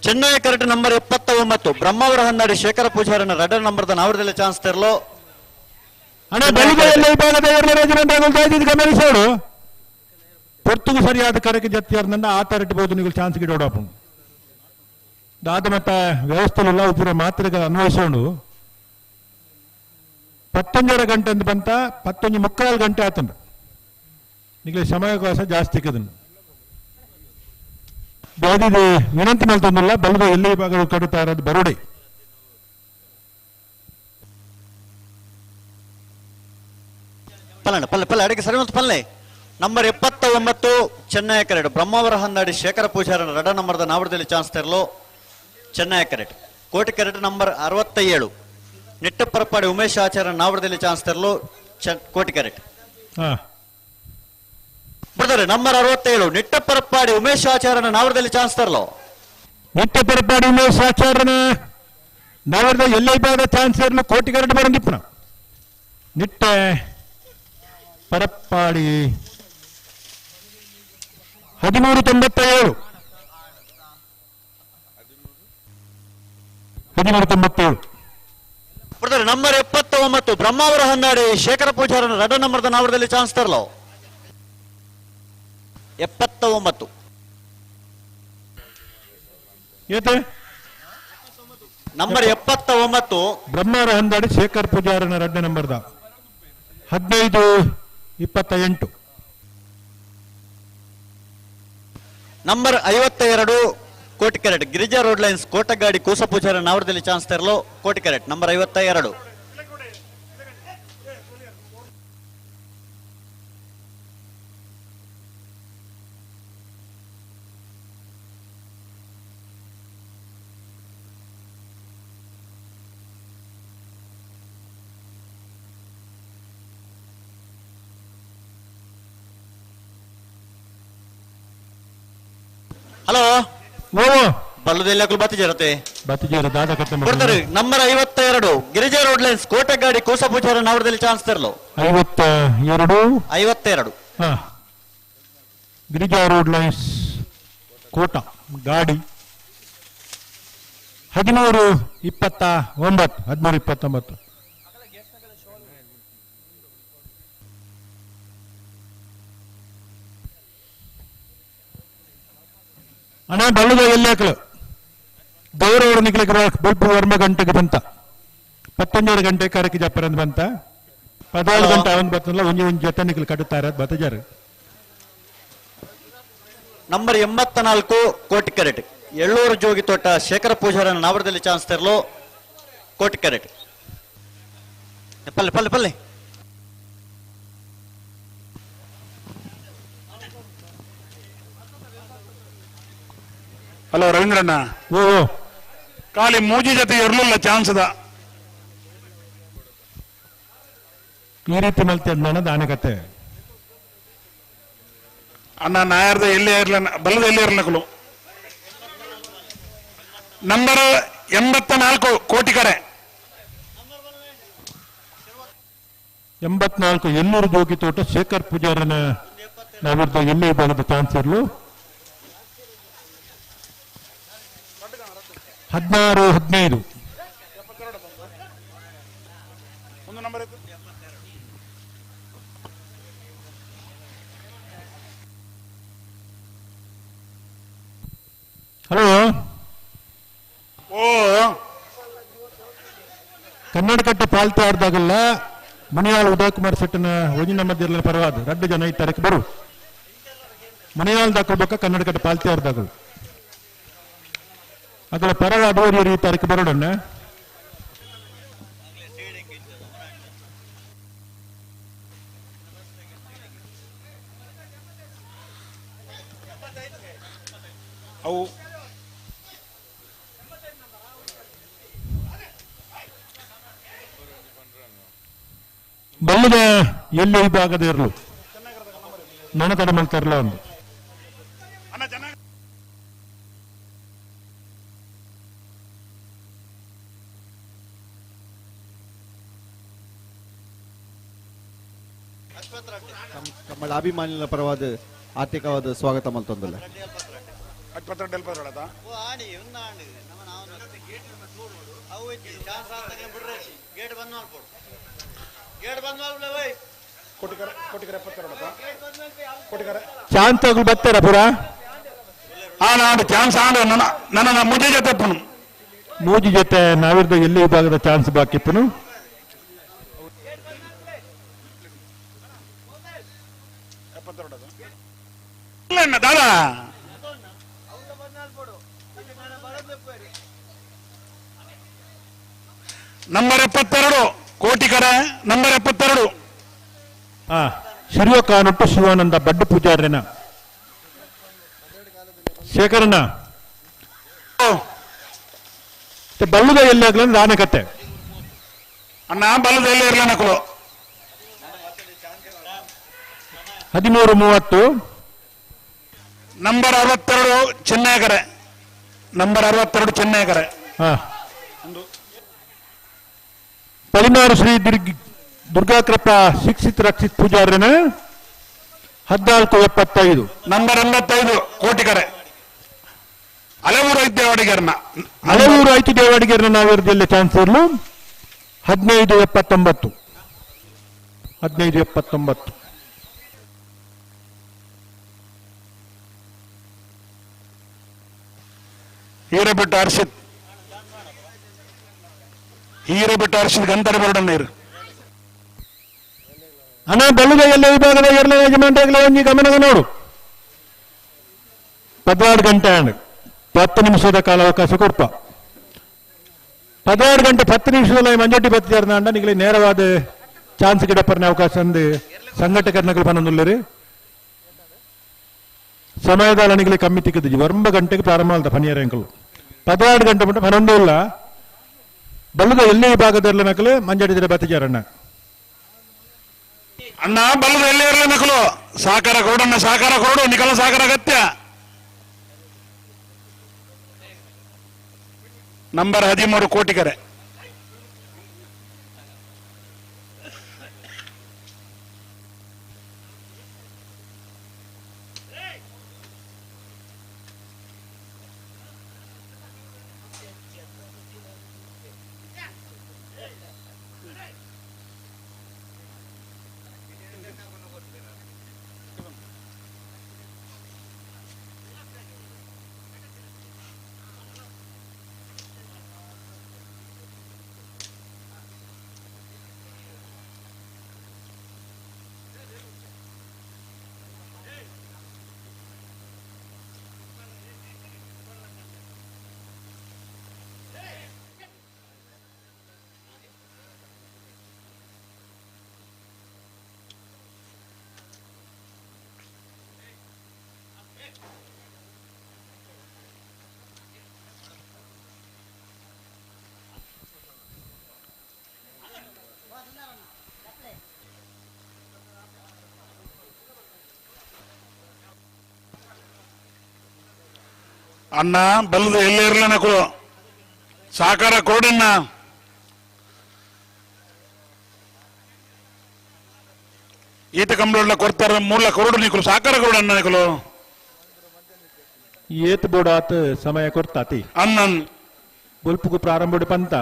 ಚೆನ್ನೈ ಕರೆಕ್ಟ್ ನಂಬರ್ 79 ಬ್ರಹ್ಮಾವರ ಹನ್ನಾಡಿ ಶೇಖರ ಪೂಜಾರನ ರಡರ್ ನಂಬರ್ದ ನಾವರದಲ್ಲಿ ಚಾನ್ಸ್ ತೆರಲು. ಅಣ್ಣ ಗಮನಿಸೋಡು ಪೊರ್ತುಗು ಸರಿಯಾದ ಕರೆಗೆ ಜತ್ತಿಯಾರ್ನನ್ನ ಆಟ ಇಟ್ಟಬಹುದು ನೀವು ಚಾನ್ಸ್ ಗಿಡೋಡಪ್ಪ ದಾದ ಮತ್ತ ವ್ಯವಸ್ಥೆಲ್ಲ ಉಪರ ಮಾತ್ರೆಗಳ ಅನ್ವಯಿಸೋಣ. 19:30 ಗಂಟೆ ಅಂತ ಬಂತ 19:45 ಗಂಟೆ ಆತಂಡ ನಿಮಗೆ ಸಮಯಾವಕಾಶ ಜಾಸ್ತಿ ಸಿಕ್ಕದನ್ನು. ಬ್ಯಾದಿದೆ ವಿನಂತಿ ಮಲ್ತೊಂದಿಲ್ಲ ಬಲದ ಎಲ್ಲಿ ಭಾಗದ ಕಡುತ್ತಾ ಇರೋದು ಬರೋಡೆ. ಪಲ್ಲಣ್ಣ ಪಲ್ಲೆ ಪಲ್ಲೆ ಅಡಿಗೆ ಸರಿ ಮತ್ತು ಪಲ್ಲೆ. ನಂಬರ್ 79 ಚೆನ್ನೈ ಕರೆಟ್ ಬ್ರಹ್ಮಾವರ ಹಂದಾಡಿ ಶೇಖರ ಪೂಜಾರನ ರಡ ನಂಬರ್ದ ನಾವಡದಲ್ಲಿ ಚಾನ್ಸ್ ತೆರಲು ಚೆನ್ನೈ ಕರೆಟ್. ಕೋಟಿ ಕರೆಟ್ ನಂಬರ್ 67 ನಿಟ್ಟಪರಪಾಡಿ ಉಮೇಶ್ ಆಚಾರ್ಯ ನಾವಡದಲ್ಲಿ ಚಾನ್ಸ್ ತೆರಲು ಕೋಟಿ ಕರೆಟ್. ಬ್ರದರ್ ನಂಬರ್ 67 ನಿಟ್ಟಪರಪಾಡಿ ಉಮೇಶ್ ಆಚಾರ್ಯನ ನಾವಡದಲ್ಲಿ ಚಾನ್ಸ್ ತರಲು. ನಿಟ್ಟಪರಪಾಡಿ ಉಮೇಶ್ ಆಚಾರ್ಯನ ನಾವಡದ ಎಲ್ಲೈ ಭಾಗದ ಚಾನ್ಸ್ ತರಲು ಕೋಟಿ ಕರೆಟ್ ಬರಂದಿಪ್ಪನ ನಿಟ್ಟ ಪರಪ್ಪಾಡಿ 1397 1397. ಬ್ರದರ್ ನಂಬರ್ 79 ಬ್ರಹ್ಮಾವರ ಹಂದಾಡಿ ಶೇಖರ ಪೂಜಾರನ ರಡ ನಂಬರ್ದ ನಾವಡದಲ್ಲಿ ಚಾನ್ಸ್ ತರಲು. 79 ನಂಬರ್ 79 ಬ್ರಹ್ಮಾವರ ಹಂದಾಡಿ ಶೇಖರ್ ಪೂಜಾರನ ರಡ್ಡ ನಂಬರ್ದ 1528. ನಂಬರ್ 52 ಕೋಟಿ ಕೆರೆಟ್ ಗಿರಿಜಾ ರೋಡ್ ಲೈನ್ಸ್ ಕೋಟಗಾಡಿ ಕೂಸ ಪೂಜಾರ ನಾವಡದಲ್ಲಿ ಚಾನ್ಸ್ ತರಲು ಕೋಟಿ ಕೆರೆಟ್ ನಂಬರ್ 52. ಹಲೋ ಬಲ್ಲದೆಲ್ಲ ಬತ್ತಿಜರತೆ ಬತ್ತಿಜರ ದಾದ ಕಟ್ಟೆ ಕೊಡ್ತಾರೆ. Number 52 Girija road lines Kotegadi Koosa ಪೂಜಾರ ನಾವಡದಲ್ಲಿ ಚಾನ್ಸ್ ತರಲು. 52 52 ಗಿರಿಜಾ ರೋಡ್ ಲೈನ್ಸ್ ಕೋಟ ಗಾಡಿ 1329 1329. ಅಣ್ಣ ಬಳ್ಳದ ಎಲ್ಲಾಕಲು ಗೌರವ ನಿಗ್ಲಿಕ್ಕೆ ಬೊಲ್ಪು ವರ್ಮ ಗಂಟೆಗೆ ಬಂತ 19 ಗಂಟೆ ಕರಕಿ ಜಪ್ಪರಂದ್ ಬಂತ 14 ಗಂಟೆ ಅವನ್ ಬತ್ತಲ್ಲ ಒಂಜಿ ಒಂಜಿ ಜೊತೆ ನಿಗ್ಲು ಕಟ್ಟುತ್ತಾರೆ ಬತ್ತಜಾರು. ನಂಬರ್ 84 ಕೋಟಿ ಕೆರೆಟ್ ಎಳ್ಳೂರು ಜೋಗಿ ತೋಟ ಶೇಖರ ಪೂಜಾರನ ನಾವಡದಲ್ಲಿ ಚಾನ್ಸ್ ತರಲು ಕೋಟಿ ಕೆರೆಟ್. ಪಲ್ಲೆ ಪಲ್ಲೆ ಪಲ್ಲೆ. ಹಲೋ ರವೀಂದ್ರಣ್ಣ, ಓ ಖಾಲಿ ಮೂಜಿ ಜೊತೆ ಇರಲಿಲ್ಲ ಚಾನ್ಸ್ ಅದ. ಈ ರೀತಿ ಮಲ್ತೆ ದಾನಕತೆ ಅಣ್ಣ ನಾಯರ್ದ ಎಲ್ಲಿ ಇರ್ಲ ಬಲ್ಲದ ಎಲ್ಲಿ ಇರ್ಲಕಲು. ನಂಬರ್ 84 ಕೋಟಿ ಕರೆ 84 ಎಲ್ಲೂರು ಜೋಗಿ ತೋಟ ಶೇಖರ್ ಪೂಜಾರನ ನಾವಿರ್ದ ಎಲ್ಲಿ ಭಾಗದ ಚಾನ್ಸ್ ಇರಲು 16 15. ಹಲೋ ಓ ಕನ್ನಡಕಟ್ಟೆ ಪಾಲ್ತಿ ಆಡ್ದಾಗಲ್ಲ ಮನೆಯಾಳ ಉದಯ್ ಕುಮಾರ್ ಶೆಟ್ಟನ ಒಂಜಿನ ಮಧ್ಯದಲ್ಲಿ ಪರವಾದ ರಡ್ಡು ಜನ ಈ ತಾರೀಕು ಬರು ಮನೆಯಾಳ್ ದಾಕೊಳ್ಬೇಕ ಕನ್ನಡಕಟ್ಟೆ ಪಾಲ್ತಿ ಆಡ್ದಾಗಲು ಅದರ ಪರವಾದವರು ಈ ತಾರೀಕು ಬರೋಡಣ್ಣ. ಅವು ಬಲ್ಲದ ಎಲ್ಲಿ ವಿಭಾಗದ ಇರಲು ನನ್ನ ತಡ ಮಾಡ್ತಾರಲ್ಲ ಒಂದು ಕಮ್ಮಳ ಅಭಿಮಾನಿಗಳ ಪರವಾದ ಆರ್ಥಿಕವಾದ ಸ್ವಾಗತ ಮಲ್ತೊಂದಲ್ಲ. ಚಾನ್ಸ್ ಬರ್ತಾರ ಪುರ ಚಾನ್ಸ್ ಆಂಡ ನನ್ನ ಮುಜಿ ಜೊತೆ ಮೂಜಿ ಜೊತೆ ನಾವಿರ್ದ ಎಲ್ಲಿ ವಿಭಾಗದ ಚಾನ್ಸ್ ಬಾಕಿ ಪುನು. ದಾದಾ ನಂಬರ್ 72 ಕೋಟಿಕರ ನಂಬರ್ 72 ಶಿರುವ ಕಾನೊಟ್ಟು ಶಿವಾನಂದ ಬಡ್ಡು ಪೂಜಾರ್ಯನ ಶೇಖರಣ್ಣ ಬಲ್ಲದ ಎಲ್ಲಿ ದಾನೆ ಕತ್ತೆ ಅಣ್ಣ ಬಲ್ಲದ ಎಲ್ಲಿ ಇರಲ್ಲ ನಕಲು 13:30 ನಂಬರ್ 62 ಚೆನ್ನೈಕರೆ ನಂಬರ್ 62 ಚೆನ್ನೈಕರೆ ಪಲಿಮಾರು ಶ್ರೀ ದುರ್ಗಾಕೃಪಾ ಶಿಕ್ಷಿತ್ ರಕ್ಷಿತ್ ಪೂಜಾರ್ಯನ 14:75 ನಂಬರ್ 85 ಕೋಟಿಕರೆ ಹಲವೂರು ಐದು ದೇವಾಡಿಗರನ್ನ ಹಲವೂರು ಐದು ದೇವಾಡಿಗರನ್ನ ನಾವಿರದಲ್ಲಿ ಚಾನ್ಸ್ ಇರಲು 15:79 15:79 ಹೀರಬಿಟ್ಟು ಹರ್ಷಿತ್ ಹೀರಬಿಟ್ಟು ಹರ್ಷಿತ್ ಗಂತರ ಬರಡ ನೀರು ಅಣ್ಣ ಬಲ್ಲದ ಎಲ್ಲ ವಿಭಾಗದ ಎರಡನೇ ಯಜಮಾನರಾಗಲೇ ಒಂದು ಗಮನ ನೋಡು 16 ಗಂಟೆ 10 ನಿಮಿಷದ ಕಾಲಾವಕಾಶ ಕೊಡ್ಪ 16 ಗಂಟೆ 10 ನಿಮಿಷದಲ್ಲಿ ಮಂಜೊಟ್ಟಿ ಬತ್ತಿದಾರ ಅಂಡ ನಿಗಲಿ ನೇರವಾದ ಚಾನ್ಸ್ ಗಿಡಪ್ಪರನ ಅವಕಾಶ ಅಂದು ಸಂಘಟಕರ್ನಗಳು ಪನ್ನೊಂದುಲ್ಲರಿ ಸಮಯದ ನಿಗಲಿ ಕಮ್ಮಿ ತಿಕ್ಕದಿಜ್ಜಿ 9 ಗಂಟೆಗೆ ಪ್ರಾರಂಭ ಆಲ್ತ ಪನಿಯರ ಅಂಕಲು 16 ಗಂಟೆ ಮುಟ್ಟ 11 ಇಲ್ಲ ಬಲ್ಲದ ಎಲ್ಲಿ ವಿಭಾಗದಲ್ಲಿ ನಕಲು ಮಂಜಾಡಿದರೆ ಬತ್ತಿಜಾರಣ್ಣ ಅಣ್ಣ ಬಲ್ಲದ ಎಲ್ಲೇ ಇರಲಿ ನಕಲು ಸಾಕಾರ ಕೊರಡಣ್ಣ ಸಾಕಾರ ಕೊರಡು ನಿಕಲ ಸಾಕಾರ ಅಗತ್ಯ ನಂಬರ್ 13 ಕೋಟಿಕರೆ ಅಣ್ಣ ಬಲ್ಲದ ಎಲ್ಲೇ ಇರಲ್ಲ ನಕಲು ಸಾಕಾರ ಕೊಡಣ್ಣ ಈತ ಕಂಬಳ ಕೊಡ್ತಾರ ಮೂಲ ಕೊರಡು ನಿಕಲು ಸಾಕಾರ ಕೊಡಣ್ಣ ನಿಕಲು ಏತ್ ಬೋಡಾತ್ ಸಮಯ ಕೊಡ್ತಾತಿ ಅನ್ನನ್ ಬೊಲ್ಪುಗು ಪ್ರಾರಂಭ ಪಂತ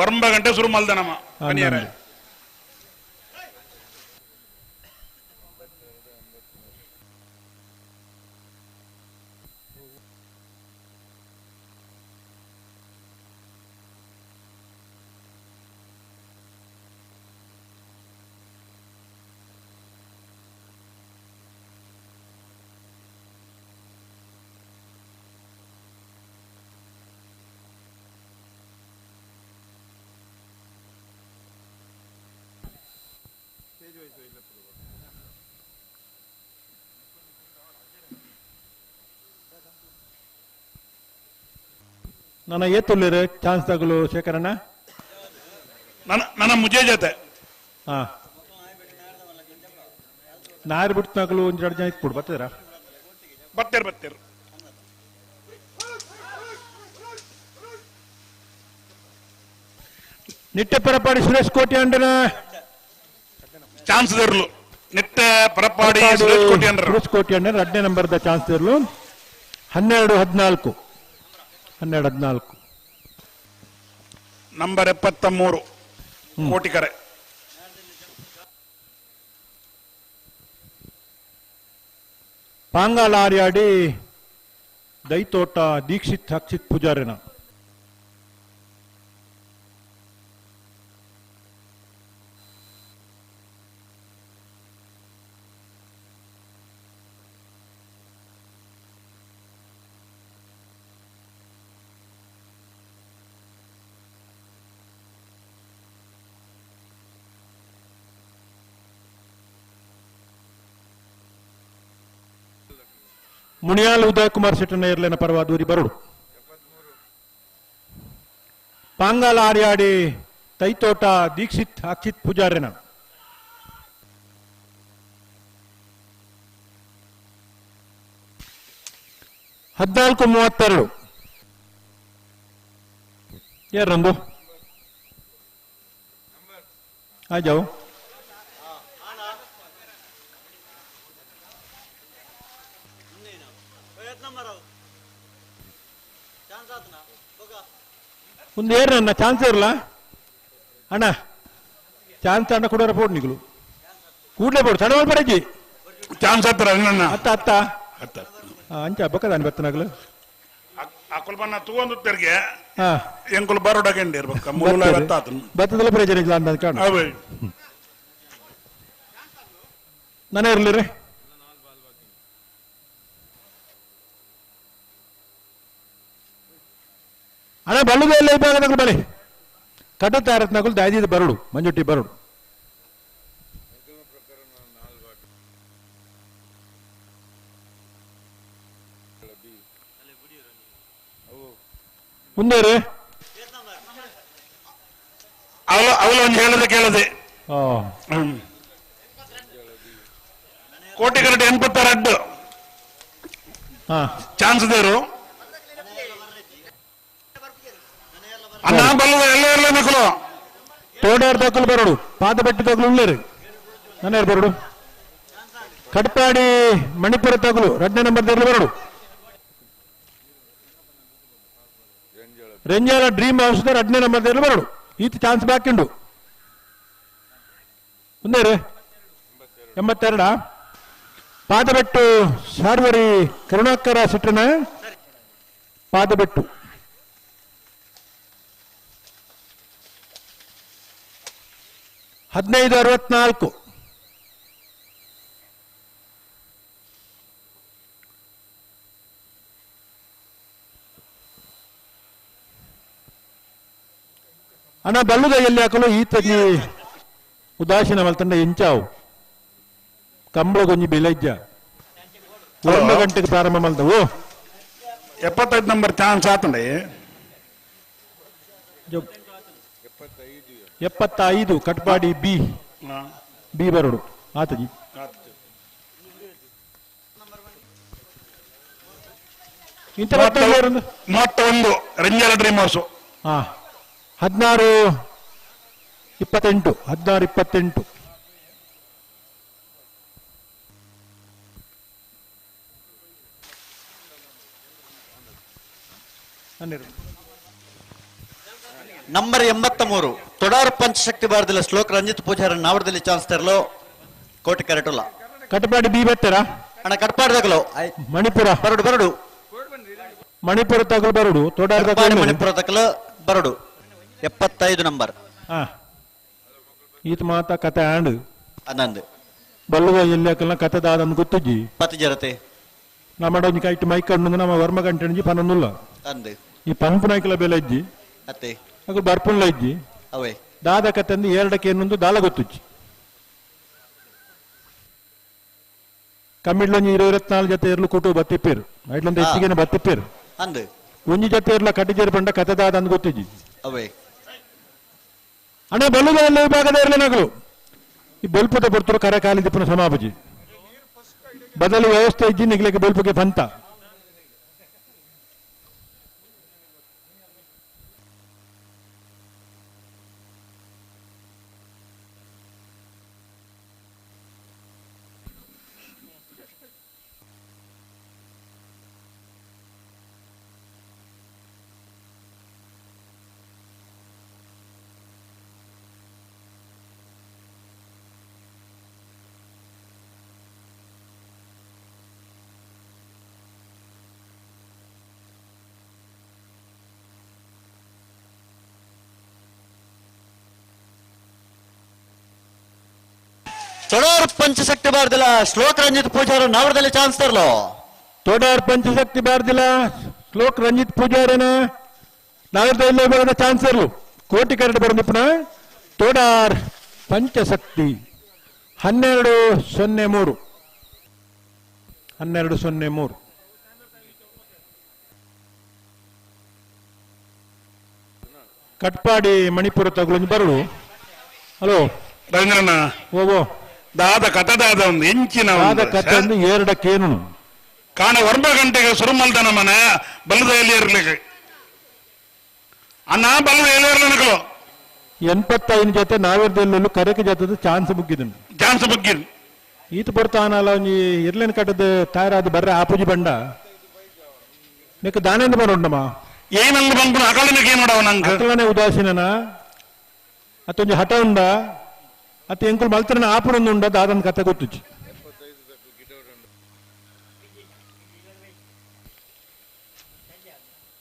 9 ಗಂಟೆ ಶುರು ಮಲ್ದ ನಮ್ಮ ಪನಿಯರ ನನ್ನ ಏತುಳ್ಳಿರು ಚಾನ್ಸ್ ತಗಲು ಶೇಖರಣ್ಣ ನನ್ನ ಮುಜೆ ಜೊತೆ ಹಾ ನಾರು ಬಿಟ್ಟು ನಗಲು ಒಂದ್ ಎರಡು ಜನ ಇಟ್ಬಿಡು ಬರ್ತೀರಾ ಬರ್ತೀರ ಬರ್ತೀರ ನಿಟ್ಟೆ ಪರಪಾಡಿ ಸುರೇಶ್ ಕೋಟಿ ಅಂಡನ ಚಾನ್ಸ್ ಇರ್ಲು ನಿಟ್ಟೆ ಪರಪಾಡಿ ಸುರೇಶ್ ಕೋಟಿ ಅಂಡ್ರ ಸುರೇಶ್ ಕೋಟಿ ಅಂಡನ ಎರಡನೇ ನಂಬರ್ದ ಚಾನ್ಸ್ ಇರ್ಲು 12 14 12 14 ನಂಬರ್ 73 ಕೋಟಿಕರೆ ಪಾಂಗಾಲಾರ್ಯಾಡಿ ದೈತೋಟ ದೀಕ್ಷಿತ್ ಅಕ್ಷಿತ್ ಪೂಜಾರಿನ Muniyal Udaya Kumar ಶೆಟ್ಟನ ಇರ್ಲೇನ ಪರವಾದೂರಿ ಬರಡು. ಪಾಂಗಾಲ ಆರ್ಯಾಡಿ ತೈತೋಟ ದೀಕ್ಷಿತ್ ಅಕ್ಷಿತ್ ಪೂಜಾರಿನ. ಹದಿನಾಲ್ಕು 32. ಯಾರಂದು ಆ ಜಾओ. ಒಂದು ಏರನ್ನ ಚಾನ್ಸ್ ಇರಲ್ಲ ಅಣ್ಣ, ಚಾನ್ಸ್ ಅಣ್ಣ ಕೊಡೋರ ಪೋಡ್ ನಿಗಳು ಕೂಡ್ಲೆ ಬೋಡು ತಡವಲ್ ಬರಜಿ ಚಾನ್ಸ್ ಹತ್ರ ಅಣ್ಣ ಅತ್ತ ಅತ್ತ ಅತ್ತ ಅಂಚ ಬಕ್ಕದಾನ ಬತ್ತನಾಗಲು ಅಕುಲ್ ಬನ್ನ ತೂವೊಂದು ತೆರಿಗೆ ಎಂಕುಲು ಬರೋಡಗೆಂಡಿ ಇರ್ಬೇಕು ಮೂಲ ಬತ್ತಾತನು ಬತ್ತದಲ್ಲ ಪ್ರಯೋಜನ ಇಲ್ಲ ಅಂತ ಕಾರಣ ನಾನೇ ಇರಲಿ ರೀ. ಅಣ್ಣ ಬಳ್ಳುದ ವಿಭಾಗದ ಬಳಿ ಕಡ್ಡ ದಾದಿದ ಬರಡು ಮಂಜುಟ್ಟಿ ಬರಡು. ಮುಂದೆ ರೀ ಅವಳು ಒಂದು ಹೇಳದೆ ಕೇಳದೆ ಕೋಟಿ ಕರಟೆ 86 ಚಾನ್ಸ್ ದೇರು ಅಣ್ಣ ಬಲ್ಲದ ಎಲ್ಲ ಇರಲಿ ಮಕ್ಕಳು. ತೋಡಾರ್ ತಕ್ಕಲು ಬರಡು ಪಾದ ಬೆಟ್ಟ ತಗಲು ಉಳ್ಳೇರಿ ನನ್ನೇರು ಬರಡು. ಕಟ್ಪಾಡಿ ಮಣಿಪುರ ತಗಲು 2ನೇ ನಂಬರ್ ದೇರ್ಲು ಬರಡು. ರೆಂಜಾಲ ಡ್ರೀಮ್ ಹೌಸ್ 2ನೇ ನಂಬರ್ ದೇರ್ಲು ಬರಡು. ಈತ ಚಾನ್ಸ್ ಬಾಕಿಂಡು ಮುಂದೇರಿ 82. ಪಾದಬೆಟ್ಟು ಸಾರ್ವರಿ ಕರುಣಾಕರ ಸಿಟ್ರನ ಪಾದಬೆಟ್ಟು. ಹದಿನೈದು 64. ಅಣ್ಣ ಬಲ್ಲುದ ಎಲ್ಲಿ ಹಾಕಲು ಈತಗಿ ಉದಾಸೀನ ಮಲ್ತಂಡ ಎಂಚಾವು ಕಂಬಳಗೊಂಜಿ ಬೆಲೆಜ್ಜ 1 ಗಂಟೆಗೆ ಪ್ರಾರಂಭ ಮಲ್ತವು. 75 ನಂಬರ್ ಚಾನ್ಸ್ ಆತಂಡೆ 75 ಕಟ್ಪಾಡಿ ಬಿ ಬಿ ಬರಡು ಆತಜಿ. ಇಂಥ 31 ರಂಜಾಲ ಡ್ರೀಮ್ ಹೌಸ್. ಹಾ 16 28 16 28. ನಂಬರ್ 83 ತೊಡಾರ್ ಪಂಚಶಕ್ತಿ ಬಾರದಿಲ್ಲ ಶ್ಲೋಕ ರಂಜಿತ್ ಪೂಜಾರ ನಾವರದಲ್ಲಿ ಚಾನ್ಸ್ ತರಲು ಕೋಟಿ ಕರೆಟುಲ್ಲ. ಕಟ್ಪಾಡಿ ಬಿ ಬರ್ತಾರ ಅಣ್ಣ ಕಟ್ಪಾಡಿ ತಗಲು ಮಣಿಪುರ ಬರಡು ಬರಡು ಮಣಿಪುರ ತಗಲು ಬರಡು ತೊಡಾರ್ ಮಣಿಪುರ ತಗಲು ಬರಡು 75 ನಂಬರ್. ಈತ ಮಾತ ಕತೆ ಆಂಡ್ ಅನ್ನಂದು ಬಲ್ಲುವ ಎಲ್ಲಿ ಹಾಕಲ್ಲ ಕತೆ ದಾದನ್ನು ಗೊತ್ತುಜ್ಜಿ ಪತಿ ಜರತೆ ನಮ್ಮ ಕೈಟ್ ಮೈಕ್ ಅಣ್ಣು ನಮ್ಮ ವರ್ಮ ಗಂಟೆ ಪನ್ನೊಂದುಲ್ಲ ಅಂದು ಈ ಪಂಪು ನಾಯ್ಕಲ ಬೆಲೆ ಇಜ್ಜಿ ಅತ್ತೆ ಅದು ಬರ್ಪುಲ್ಲ ಇಜ್ಜಿ ಅವೇ ದಾದ ಕತೆ ಎರಡಕ್ಕೆ ಇನ್ನೊಂದು ದಾಲ ಗೊತ್ತುಜ್ಜಿ. ಕಮ್ಮಿಡ್ಲೊಂಜಿ 24 ಜೊತೆ ಇರ್ಲು ಕೊಟ್ಟು ಬತ್ತಿಪ್ಪೇರು ಐಟ್ಲೊಂದು ಹೆಚ್ಚಿಗೆ ಬತ್ತಿಪ್ಪೇರು ಅಂದು ಒಂಜಿ ಜೊತೆ ಇರ್ಲ ಕಟ್ಟಿಜೇರು ಪಂಡ ಕತೆ ದಾದ ಅಂದು ಗೊತ್ತುಜ್ಜಿ ಅವೇ ಅಣ್ಣ ಬಲ್ಲುದ ವಿಭಾಗದ ಇರಲಿ ನಗಲು ಈ ಬೊಲ್ಪುದ ಬರ್ತರು ಕರೆ ಕಾಲಿ ದಿಪ್ಪನ ಸಮಾಪಜಿ ಬದಲು ವ್ಯವಸ್ಥೆ ಇಜ್ಜಿ ನಿಗ್ಲಿಕ್ಕೆ ಬೊಲ್ಪುಗೆ ಪಂತ. ತೊಡಾರ್ ಪಂಚಶಕ್ತಿ ಬಾರದಿಲ್ಲ ಶ್ಲೋಕ ರಂಜಿತ್ ಪೂಜಾರ ನಾವರದಲ್ಲಿ ಚಾನ್ಸ್ ತರಲು. ತೊಡಾರ್ ಪಂಚಶಕ್ತಿ ಬಾರದಿಲ್ಲ ಶ್ಲೋಕ್ ರಂಜಿತ್ ಪೂಜಾರನ ನಾವರದಲ್ಲಿ ಬರದ ಚಾನ್ಸ್ ತರಲು ಕೋಟಿ ಕರಡು ಬರ ನಿಪುಣ ತೋಡಾರ್ ಪಂಚಶಕ್ತಿ 12:03 12:03. Katpadi Manipur ತಗುಲೊಂದು ಬರಡು. ಹಲೋ ರವೀಂದ್ರಣ್ಣ, ಓ ದಾದ ಕಥ ದಾದ ಒಂದು ಎಂಚಿನ ದಾದ ಕಥೆ ಒಂದು ಎರಡಕ್ಕೇನು ಕಾಣ 9 ಗಂಟೆಗೆ ಸುರುಮಲ್ದನ ಮನೆ ಬಲದ ಎಲ್ಲಿ ಅಣ್ಣ ಬಲದ ಎಲ್ಲಿರ್ಲಿಕ್ಕಳು 85 ಜೊತೆ ನಾವೇರ್ದೆಲ್ಲೂ ಕರೆಕೆ ಜೊತೆ ಚಾನ್ಸ್ ಬುಗ್ಗಿದನು ಚಾನ್ಸ್ ಬುಗ್ಗಿದ್ ಈತ ಬರ್ತಾನಲ್ಲ ಒಂಜಿ ಇರ್ಲೇನ್ ಕಟ್ಟದ ತಯಾರಾದ ಬರ್ರೆ ಆಪುಜಿ ಬಂಡ ನಿಕ್ಕ ದಾನೇಂದ ಬರೋಂಡಮ್ಮ ಏನಲ್ಲ ಬಂದ್ಬಿಡು ಅಕಲನಕ್ಕೆ ಏನು ಮಾಡವ ನಂಗೆ ಅಕಲನೆ ಉದಾಸೀನನ ಅತ್ತೊಂಜಿ ಹಠ ಉಂಡ ಅತ್ತ ಎಂಕುಲು ಮಲ್ತರನ ಆಪುರೊಂದು ಉಂಡ ದಾದನ ಕತೆ ಗೊತ್ತುಜಿ.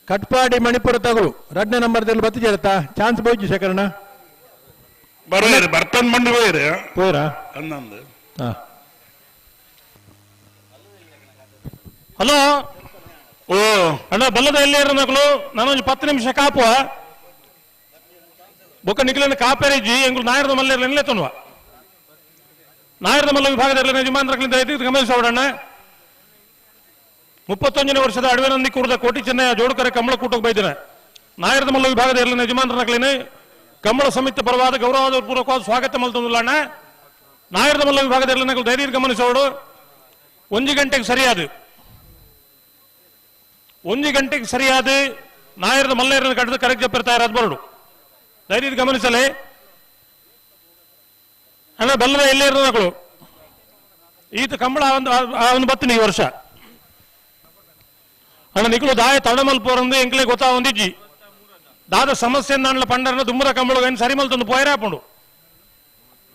ಕಟ್ಪಾಡಿ ಮಣಿಪುರ ತಗುಲು ರಡ್ನೇ ನಂಬರ್ದಲ್ಲಿ ಬತ್ತಿ ചേರ್ತಾ ಚಾನ್ಸ್ ಬೋಯ್ಜಿ ಶೇಖರಣ ಬರೋರು ಬರ್ತನ್ ಬಂದು ಹೋಯ್ರಿ ಹೋಯ್ರಾ ಅಂದಂದು. ಹಲೋ ಓ ಅಣ್ಣ ಬಲ್ಲದ ಎಲ್ಲಿ ಮಕ್ಕಳು ನಾನೊಂದು 10 ನಿಮಿಷ ಕಾಪುವ ಬೊಕ್ಕ ನಿಖಿಲನ್ನು ಕಾಪೇರಿಜ್ಜಿ ಎಂಗುಲು ನಾಯರದ ಮಲ್ಲೇರ್ಲ ನಿಲ್ಲೆತ್ತುವ ನಾಯರದ ಮಲ್ಲ ವಿಭಾಗದಲ್ಲಿ ಯಜಮಾನರಗಳಿಂದ ಗಮನಿಸೋಡಣ್ಣ. 31ನೇ ವರ್ಷದ ಅಡವೆನಂದಿ ಕೂಡದ ಕೋಟಿ ಚೆನ್ನಯ್ಯ ಜೋಡುಕರೆ ಕಂಬಳ ಕೂಟಕ್ಕೆ ಬೈದಿನ ನಾಯರದ ಮಲ್ಲ ವಿಭಾಗದ ಎಲ್ಲ ಯಜಮಾನರಗಳಿನ ಕಂಬಳ ಸಮಿತಿ ಪರವಾದ ಗೌರವಾದ ಪೂರ್ವಕವಾದ ಸ್ವಾಗತ ಮಲ್ತೊಂದಿಲ್ಲ ಅಣ್ಣ. ನಾಯರದ ಮಲ್ಲ ವಿಭಾಗದ ಎಲ್ಲ ಧೈರ್ಯ ಗಮನಿಸೋಡು. 1 ಗಂಟೆಗೆ ಸರಿಯಾದ 1 ಗಂಟೆಗೆ ಸರಿಯಾದ ನಾಯರದ ಮಲ್ಲೇರನ್ನು ಕಟ್ಟದ ಕರೆಕ್ಟ್ ಜಪ್ಪಿರ್ತಾ ಇರೋದು ಬರಡು ಧೈರ್ಯ ಗಮನಿಸಲೇ ಅಣ್ಣ. ಬಲ್ಲದ ಎಲ್ಲೇ ಮಕ್ಕಳು ಈತ ಕಂಬಳ ಒಂದು ಬತ್ತಿನ ಈ ವರ್ಷ ಅಣ್ಣ ನಿಖಲು ದಾಯ ತಡಮಲ್ಪೋರಂದು ಎಂಕ್ಲೆ ಗೊತ್ತಾ ಒಂದಿಜ್ಜಿ ದಾದ ಸಮಸ್ಯೆ ನಾಣ್ಲ ಪಂಡರನ ದುಮ್ಮರ ಕಂಬಳ ಸರಿ ಮಲ್ತೊಂದು ಪೋಯರಾಪುಂಡು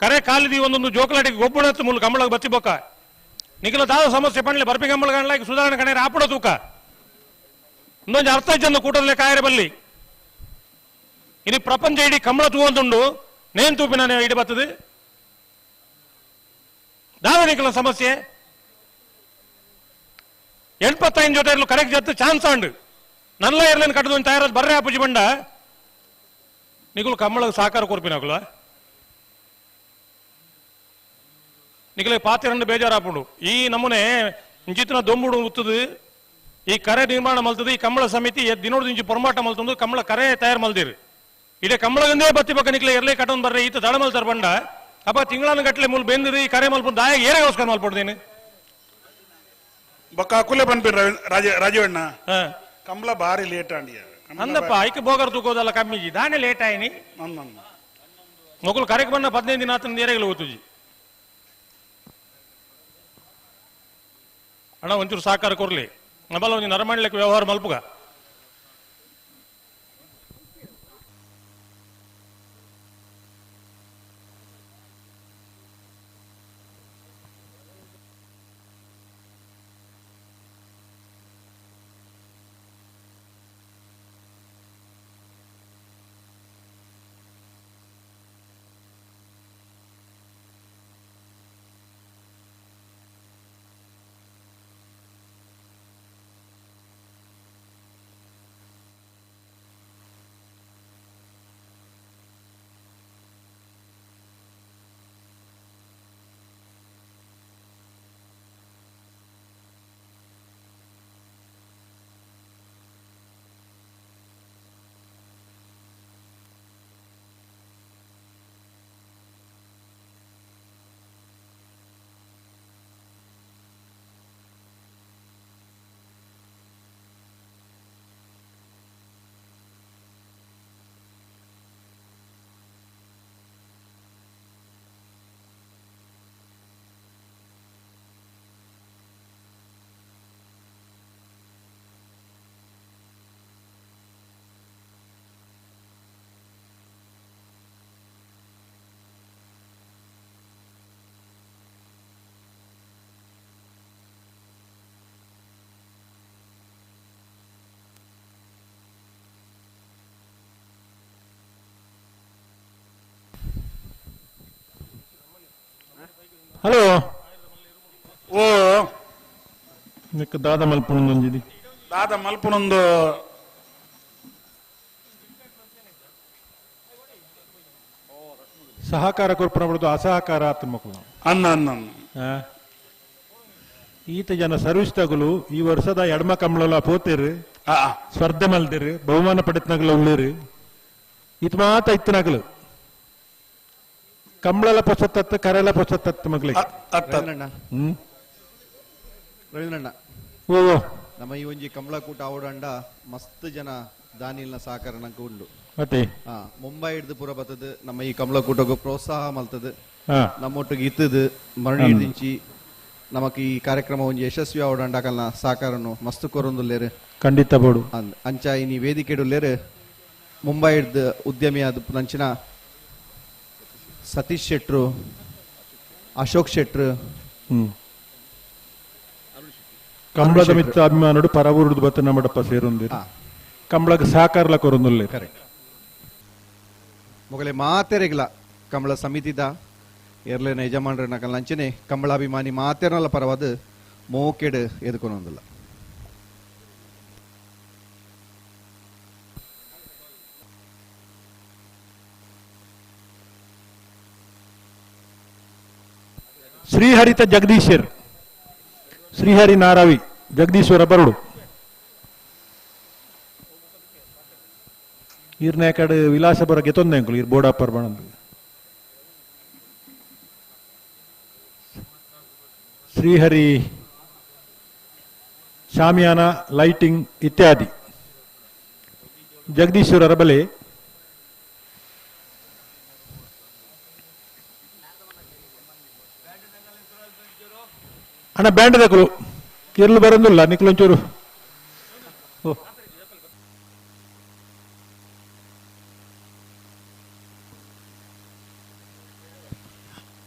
ಕರೆ ಕಾಲಿದಿ ಒಂದೊಂದು ಜೋಕಲಾಟಿಗೆ ಗೊಬ್ಬಣತ್ತು ಮುಲ್ ಕಂಬಳಗೆ ಬತ್ತಿ ಬೊಕ್ಕ ನಿಖಲ ದಾದ ಸಮಸ್ಯೆ ಪಂಡ್ಲೆ ಬರ್ಪಿ ಕಂಬಳ ಕಾಣ್ಲಾಕಿ ಸುಧಾರಣೆ ಕಣೆ ಆಪುಡ ತೂಕ ಇನ್ನೊಂದು ಅರ್ಥ ಜನ ಕೂಟದಲ್ಲೇ ಕಾಯರೆ ಬಲ್ಲಿ ಇನಿ ಪ್ರಪಂಚ ಇಡೀ ಕಂಬಳ ತೂವಂತುಂಡು ನೇನ್ ತೂಪಿನ ಇಡಿ ಬರ್ತದೆ ದಾದ ನಿಖಲ ಸಮಸ್ಯೆ 85 ಜೊತೆ ಇರಲು ಕರೆಕ್ಟ್ ಜೊತೆ ಚಾನ್ಸ್ ಆಂಡು ನಲ್ಲ ಏರ್ಲೈನ್ ಕಟ್ಟದ ತಯಾರಾದ ಬರ್ರೆ ಆಪುಜಿ ಬಂಡ ನಿಗುಲು ಕಂಬಳಗೆ ಸಾಕಾರ ಕೊರ್ಪಿನಕುಲ ನಿಗಲೆ ಪಾತಿರಂಡು ಬೇಜಾರಾಪುಂಡು ಈ ನಮೂನೆ ಇಂಚಿತ್ತಿನ ದೊಂಬುಡು ಉತ್ತದು ಈ ಕರೆ ನಿರ್ಮಾಣ ಮಲ್ತದೆ ಈ ಕಂಬಳ ಸಮಿತಿ ದಿನೋಡು ಇಂಚಿ ಪೊರಮಾಟ ಮಲ್ತಂದು ಕಂಬಳ ಕರೆ ತಯಾರು ಮಲ್ದಿರಿ ಇಡೀ ಕಂಬಳಗಂದೇ ಬತ್ತಿ ಪಕ್ಕ ನಿಕ್ಲೆ ಎರ್ಲೆ ಕಟ್ಟೊಂದು ಬರ್ರೆ ಈತ ದಳ ಮಲ್ತಾರ ಬಂಡ ಅಪ್ಪ ತಿಂಗಳನ್ನ ಗಟ್ಟಲೆ ಮೂಲ ಬೆಂದಿರಿ ಈ ಕರೆ ಮಲ್ಪು ದಾಯ ಏರೆಗೋಸ್ಕರ ಮಲ್ಪಡ್ದೇನೆ ಬೊಕ್ಕ ಅಕುಲೆ ಪನ್ಪಿ ರಾಜೀವಣ್ಣ ಕಂಬಳ ಬಾರಿ ಲೇಟ್ ಆಂಡಿ ಅಂದಪ್ಪ ಐಕೆ ಬೋಗರ್ ತೂಕೋದಲ್ಲ ಕಮ್ಮಿಜಿ ದಾನೆ ಲೇಟ್ ಆಯ್ನಿ ಮೊಗಲು ಕರೆಗೆ ಬಂದ 15 ದಿನ ಆತನ ಏರೆಗಳು ಓತುಜಿ ಅಣ್ಣ ಒಂಚೂರು ಸಹಕಾರ ಕೊರ್ಲಿ ನಮ್ಮಲ್ಲ ಒಂದು ನರಮಾಡ್ಲಿಕ್ಕೆ ವ್ಯವಹಾರ ಮಲ್ಪುಗ. ಹಲೋ ಓ ನಿಕ್ಕ ದಾದ ಮಲ್ಪುನೊಂದು ದಾದ ಮಲ್ಪುನೊಂದು ಸಹಕಾರ ಕೊರ್ಪುನ ಬಿಡುದು ಅಸಹಕಾರ ಆತ ಮಕ್ಕಳು ಅನ್ನ ಅನ್ನ ಈತ ಜನ ಸರ್ವಿಸ್ ತಗುಲು ಈ ವರ್ಷದ ಎಡಮ ಕಂಬಳಲ ಪೋತಿರು, ಸ್ಪರ್ಧೆ ಮಲ್ದಿರು, ಬಹುಮಾನ ಪಡೆತನಗಲ ಉಳ್ಳಿರು. ಇದು ಮಾತ ಇತ್ತನಾಗಲು ಕಂಬಳಲ ಪೊಸತ್ತತ್ತು ಕರೆಲ ಪೊಸತ್ತತ್ತು ಮಗಳಿಗೆ ರವೀಂದ್ರಣ್ಣ ರವೀಂದ್ರಣ್ಣ ಓ ನಮ್ಮ ಈ ಒಂಜಿ ಕಂಬಳಕೂಟ ಅವಡಂಡ ಮಸ್ತ್ ಜನ ದಾನಿಲ್ನ ಸಹಕಾರ ನಂಗೆ ಉಂಡು. ಮತ್ತೆ ಮುಂಬೈ ಹಿಡ್ದು ಪೂರ ಬತ್ತದ ನಮ್ಮ ಈ ಕಂಬಳಕೂಟకు ಪ್ರೋತ್ಸಾಹ ಮಲ್ತದ, ನಮ್ಮೊಟ್ಟಿಗೆ ಇತ್ತದು ಮರಣಿ ಹಿಡ್ದಿಂಚಿ ನಮಕ್ ಈ ಕಾರ್ಯಕ್ರಮ ಒಂಜಿ ಯಶಸ್ವಿ ಅವಡಂಡಕಲ್ನ ಸಹಕಾರನು ಮಸ್ತ್ ಕೊರೊಂದುಲ್ಲೇರು. ಖಂಡಿತ ಬೋಡು. ಅಂಚ ಇನಿ ವೇದಿಕೆಡುಲ್ಲೇರು ಮುಂಬೈ ಹಿಡ್ದು ಉದ್ಯಮಿ ಆದ ನಂಚಿನ ಸತೀಶ್ ಶೆಟ್ರು, ಅಶೋಕ್ ಶೆಟ್ರು, ಕಂಬಳದ ಮಿತ್ತ ಅಭಿಮಾನಡು ಪರವೂರುಡು ಬತ್ತ ನಮ್ಮಡಪ್ಪ ಸೇರೊಂದಿರು ಕಂಬಳಕ್ಕೆ ಸಹಕಾರಲ ಕೊರೊಂದುಲ್ಲೆ. ಕರೆಕ್ಟ್. ಮೊಗಲೆ ಮಾತೆರೆಗ್ಲ ಕಂಬಳ ಸಮಿತಿದ ಎರ್ಲೆನ ಯಜಮಾನರ ನಕಲ್ ಅಂಚನೆ ಕಂಬಳಾಭಿಮಾನಿ ಮಾತೆರನಲ್ಲ ಪರವಾದ ಮೋಕೆಡ್ ಎದುಕೊನೊಂದಿಲ್ಲ. ಶ್ರೀಹರಿತ ಜಗದೀಶರ್, ಶ್ರೀಹರಿ ನಾರಾವಿ ಜಗದೀಶ್ವರ ಬರುಡು ಈರ್ನ ಕಡೆ ವಿಲಾಸ ಬರಕ್ಕೆ ತೊಂದರೆ ಅಂಕುಲು ಇರ್ ಬೋಡಾಪರ್ ಬಣಂದು. ಶ್ರೀಹರಿ ಶಾಮಿಯಾನ ಲೈಟಿಂಗ್ ಇತ್ಯಾದಿ ಜಗದೀಶ್ವರರ ಬಲೆ. ಅಣ್ಣ ಬ್ಯಾಂಡ್ ದಕಲು ಕೇರಳ ಬರೋದಿಲ್ಲ ನಿಕ್ಲೊಂಚೂರು.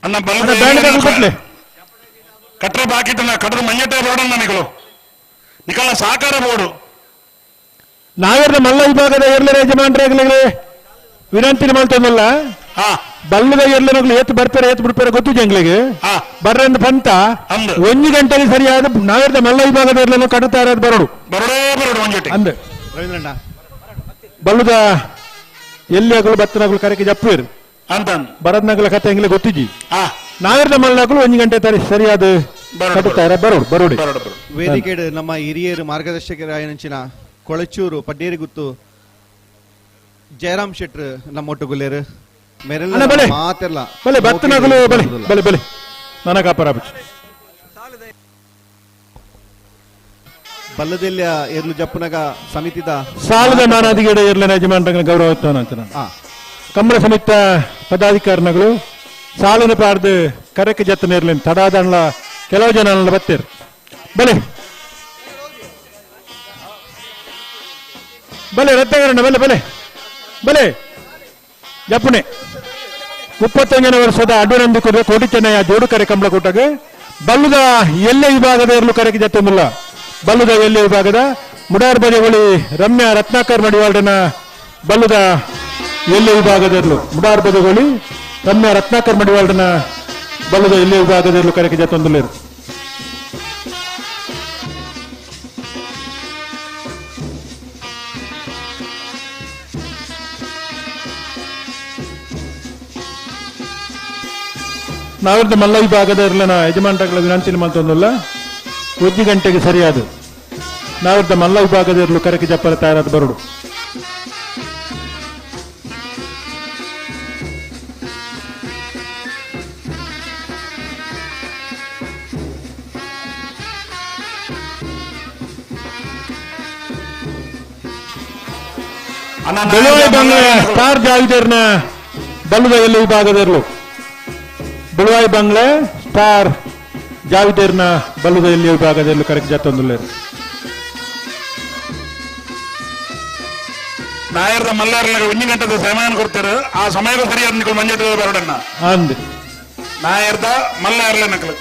ಅಣ್ಣ ಬ್ಯಾಂಡ್ ದಕಲು ಕಟ್ಲೆ ಕಟ್ರೆ ಬಾಕಿಟ್ಟನ ಕಟ್ರೆ ಮಂಜಟ್ಟೆ ಬೋಡಣ್ಣ ನಿಕಲು ನಿಕಲ ಸಹಕಾರ ಬೋರ್ಡು. ನಾವೇರ್ನ ಮಲ್ಲ ವಿಭಾಗದ ಎರ್ಲರ ಯಜಮಾನ್ರಾಗ್ಲೇ ವಿನಂತಿ ಮಾಡ್ತದಲ್ಲ, ಬಲ್ಲದ ಎರ್ಲನಗ್ಲು ಏತ್ ಬರ್ತಾರೆ ಏತ್ ಬಿಡ್ತಾರೆ ಗೊತ್ತು ಜಂಗ್ಲಿಗೆ ಬರ್ರಂದ ಪಂತ ಒಂದು ಗಂಟೆಗೆ ಸರಿಯಾದ ನಾವೇರ್ದ ಮಲ್ಲ ವಿಭಾಗದ ಎರ್ಲನ್ನು ಕಡುತ್ತಾರೆ ಬರೋಡು ಅಂದ ರವೀಂದ್ರಣ್ಣ ಬಲ್ಲದ ಎಲ್ಲಿ ಆಗಲು ಬತ್ತನಗಳು ಕರೆಗೆ ಜಪ್ಪೇರು ಅಂತ ಬರದ್ನಗಲ ಕತೆ ಎಂಗ್ಲೆ ಗೊತ್ತಿಜಿ. ನಾವೇರ್ದ ಮಲ್ಲನಗಳು ಒಂದು ಗಂಟೆ ತಾರೆ ಸರಿಯಾದ ಕಡುತ್ತಾರೆ ಬರೋಡು ಬರೋಡಿ. ವೇದಿಕೆ ನಮ್ಮ ಹಿರಿಯರು ಮಾರ್ಗದರ್ಶಕರಾಯನಂಚಿನ ಕೊಳಚೂರು ಪಡ್ಡೇರಿಗುತ್ತು ಜಯರಾಮ್ ಶೆಟ್ರು ನಮ್ಮೊಟ್ಟುಗುಲ್ಲೇರು ಮೆರೆಲ್ಲ ಮಾತೆಲ್ಲ ಬಲೆ ಬತ್ತನಗಲು ಬಲೆ ಬಲೆ ಬಲೆ ನನಗಾಪರ ಬಲ್ಲದೆಲ್ಲ ಎರ್ಲು ಜಪ್ಪುನಗ ಸಮಿತಿದ ಸಾಲದ ಮಾನಾದಿಗಡೆ ಎರ್ಲನ ಯಜಮಾನರ ಗೌರವ ಅಂತ ಕಂಬಳ ಸಮಿತ ಪದಾಧಿಕಾರಿಗಳು ಸಾಲನ ಪಾರ್ದು ಕರೆಕ್ಕೆ ಜತ್ತನ ಇರ್ಲಿ ತಡಾದಣ್ಣ ಕೆಲವು ಜನ ಬತ್ತೇರು ಬಲೆ ಬಲೆ ರತ್ನಗರಣ್ಣ ಬಲೆ ಬಲೆ ಬಲೆ ಜಪ್ಪುಣೆ 31ನೇ ವರ್ಷದ ಅಡ್ಡನಂದಿ ಕೋಟಿ ಚೆನ್ನಯ್ಯ ಜೋಡು ಕರೆ ಕಂಬಳ ಕೂಟಗೆ ಬಲ್ಲುದ ಎಲ್ಲೆ ವಿಭಾಗದ ಇರಲು ಕರೆಗೆ ಜತ್ತೊಂದಿಲ್ಲ. ಬಲ್ಲುದ ಎಲ್ಲೆ ವಿಭಾಗದ ಮುಡಾರ್ ಬಜೆಗೊಳಿ ರಮ್ಯಾ ರತ್ನಾಕರ್ ಮಡಿವಾಳನ ಬಲ್ಲುದ ಎಲ್ಲೆ ವಿಭಾಗದ ಇರಲು ಮುಡಾರ್ ಬಜೆಗೊಳಿ ರಮ್ಯಾ ರತ್ನಾಕರ್ ಮಡಿವಾಳನ ಬಲ್ಲುದ ಎಲ್ಲೆ ವಿಭಾಗದ ಇರಲು ಕರೆಗೆ ಜತ್ತೊಂದಿಲ್ಲ. ನಾವಿರ್ದ ಮಲ್ಲ ವಿಭಾಗದ ಇರಲನ ಯಜಮಾನಗಳ ವಿನಂತಿ ಮಾಡ್ತೊಂದಲ್ಲ 1 ಗಂಟೆಗೆ ಸರಿಯಾದ ನಾವಿರ್ದ ಮಲ್ಲ ವಿಭಾಗದ ಇರಲು ಕರೆಗೆ ಜಪ್ಪರ ತಯಾರಾದ ಬರುಡು. ಬೆಳುವಾಯಿ ಬಂಗ್ಲೆ ಸ್ಟಾರ್ ಜಾವಿದರ್ನ ಬಲ್ಲದ ಎಲ್ಲ ವಿಭಾಗದ ಇರಲು ಬೆಳುವಾಯಿ ಬಂಗ್ಲೆ ಸ್ಟಾರ್ ಜಾವಿದೇರ್ನ ಬಲ್ಲದ ಎಲ್ಲಿ ವಿಭಾಗದಲ್ಲಿ ಕರೆಕ್ಟ್ ಜಾತೊಂದುಲ್ಲೇರು. ನಾಯರ್ದ ಮಲ್ಲಾರ್ನ 1 ಗಂಟೆದ ಸಮಯ ಕೊಡ್ತಾರೆ, ಆ ಸಮಯದ ಸರಿಯಾದ ನಿಕಲ್ ಮಂಜೆಟ್ಟ ಬರೋಡಣ್ಣ ಅಂದ್ ನಾಯರ್ದ ಮಲ್ಲಾರ್ಲ ನಕಲು.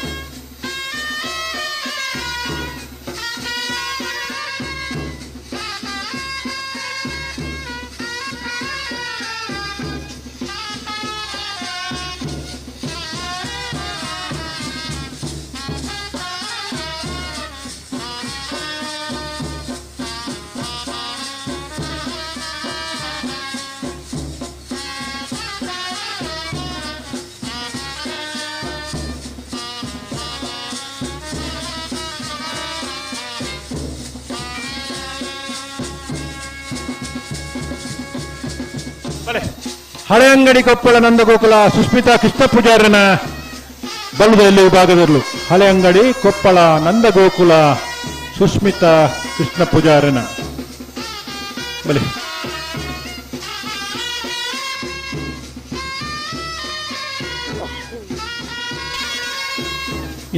Haleyangadi Koppal Nandagokula Sushmita Krishna ಪೂಜಾರನ ಬಲ್ಲದಲ್ಲಿ ವಿಭಾಗದಲ್ಲೂ Haleyangadi Koppal Nandagokula Susmita Krishna ಪೂಜಾರನ ಬಲೆ.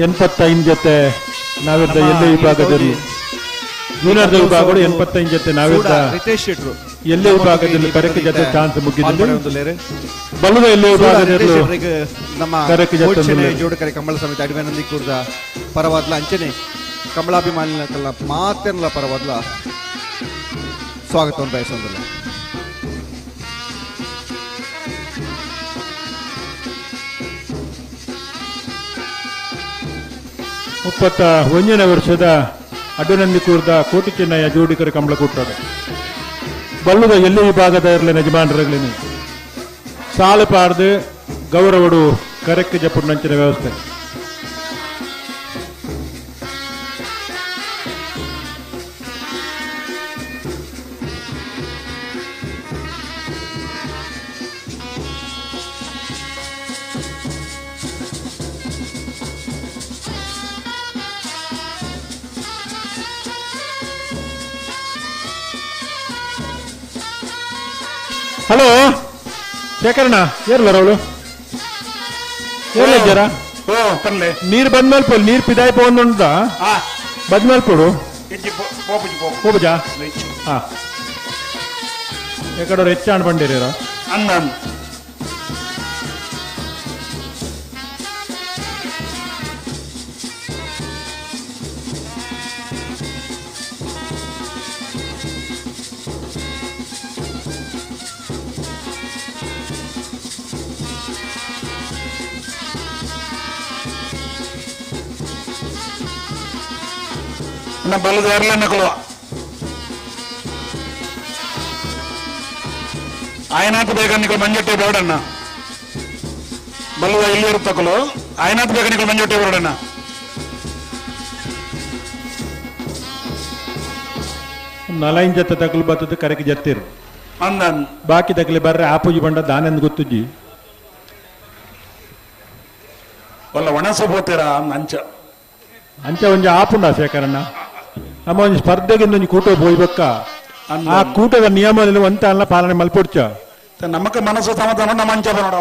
85 ಜೊತೆ ನಾವಿದ್ದ ಎಲ್ಲೇ ವಿಭಾಗದಲ್ಲಿ ಜೂನಿಯರ್ ವಿಭಾಗಗಳು 85 ಜೊತೆ ನಾವಿದ್ದ ರಿತೇಶ್ ಶೆಟ್ರು ಎಲ್ಲೇ ವಿಭಾಗದಲ್ಲಿ ಕರೆಕ್ಟ್ ಜೊತೆ ಚಾನ್ಸ್ ಮುಗಿದಿದೆ. ಬಲ್ಲದ ಎಲ್ಲೇ ವಿಭಾಗದಲ್ಲಿ ನಮ್ಮ ಕರೆಕ್ಟ್ ಜೊತೆ ಜೋಡುಕರೆ ಕಂಬಳ ಸಮಿತಿ ಅಡಿವೆನಲ್ಲಿ ಕೂರ್ದ ಪರವಾದ್ಲ ಅಂಚನೆ ಕಮಲಾಭಿಮಾನಿಗಳ ಮಾತೆಲ್ಲ ಪರವಾದ್ಲ ಸ್ವಾಗತವನ್ನು ಬಯಸೊಂದಿಲ್ಲ. 31ನೇ ವರ್ಷದ ಅಡ್ಡನಂದಿ ಕೂರ್ದ ಕೋಟಿ ಚೆನ್ನಯ್ಯ ಜೋಡಿಕರ ಕಂಬಳ ಕೂಟದ ಬಲ್ಲದ ಎಲ್ಲಿ ವಿಭಾಗದ ಇರಲಿ ಯಜಮಾನರಲ್ಲಿ ಸಾಲು ಪಾರ್ದು ಗೌರವಡು ಕರೆಕ್ಟ್ ಜಪುಣ್ಣಂಚಿನ ವ್ಯವಸ್ಥೆ. ಹಲೋ ಶೇಖರಣ್ಣ, ಏರ್ಲ ಅವಳು ಏರ್ಲ ಜರ ನೀರು ಬಂದ್ಮೇಲೆ ಪೋಲ್ ನೀರು ಪಿದಾಯಿ ಪೋಂದುಂಟ ಬಂದ್ಮೇಲೆ ಪೋಡು ಹೋಬಜ. ಹಾ ಎಕಡೋರು ಹೆಚ್ಚಾಣ್ ಬಂಡಿರ ಅನ್ನ ಬಲದ ಎರಲನ್ನಕಲು ఆయనాకు ಬೇಗ ನಿಕಲು ಮಂಜೊಟ್ಟೆ ಬೇಡಣ್ಣ ಬಲ್ಲದ ಇಲ್ಲಿ ಇರುತ್ತಕಲು ఆయనాకు ಬೇಗ ನಿಕಲು ಮಂಜೊಟ್ಟೆ ಬೇಡಣ್ಣ. ನಲೈನ್ ಜೊತೆ ತಗಲು ಬತ್ತದ ಕರೆಗೆ ಜತ್ತಿರು ಅಂದನ್ ಬಾಕಿ ತಗಲಿ ಬರ್ರೆ ಆಪೂಜಿ ಬಂಡ ದಾನೆಂದು ಗೊತ್ತುಜ್ಜಿ ಒಲ್ಲ ಒಣಸ ಹೋತೀರಾ ಅಂಚ ಅಂಚ ಒಂಜಿ ಆಪುಂಡ ಶೇಖರಣ್ಣ. ನಮ್ಮ ಒಂಜಿ ಸ್ಪರ್ಧೆಗೆ ಒಂಜಿ ಕೂಟ ಹೋಗ್ಬೇಕ, ಆ ಕೂಟದ ನಿಯಮದಲ್ಲಿ ಒಂತ ಅಲ್ಲ ಪಾಲನೆ ಮಲ್ಪೊಡ್ಚ ನಮಕ ಮನಸ್ಸು ಸಮಾಧಾನ ನಮ್ಮ ಅಂಚ ನೋಡ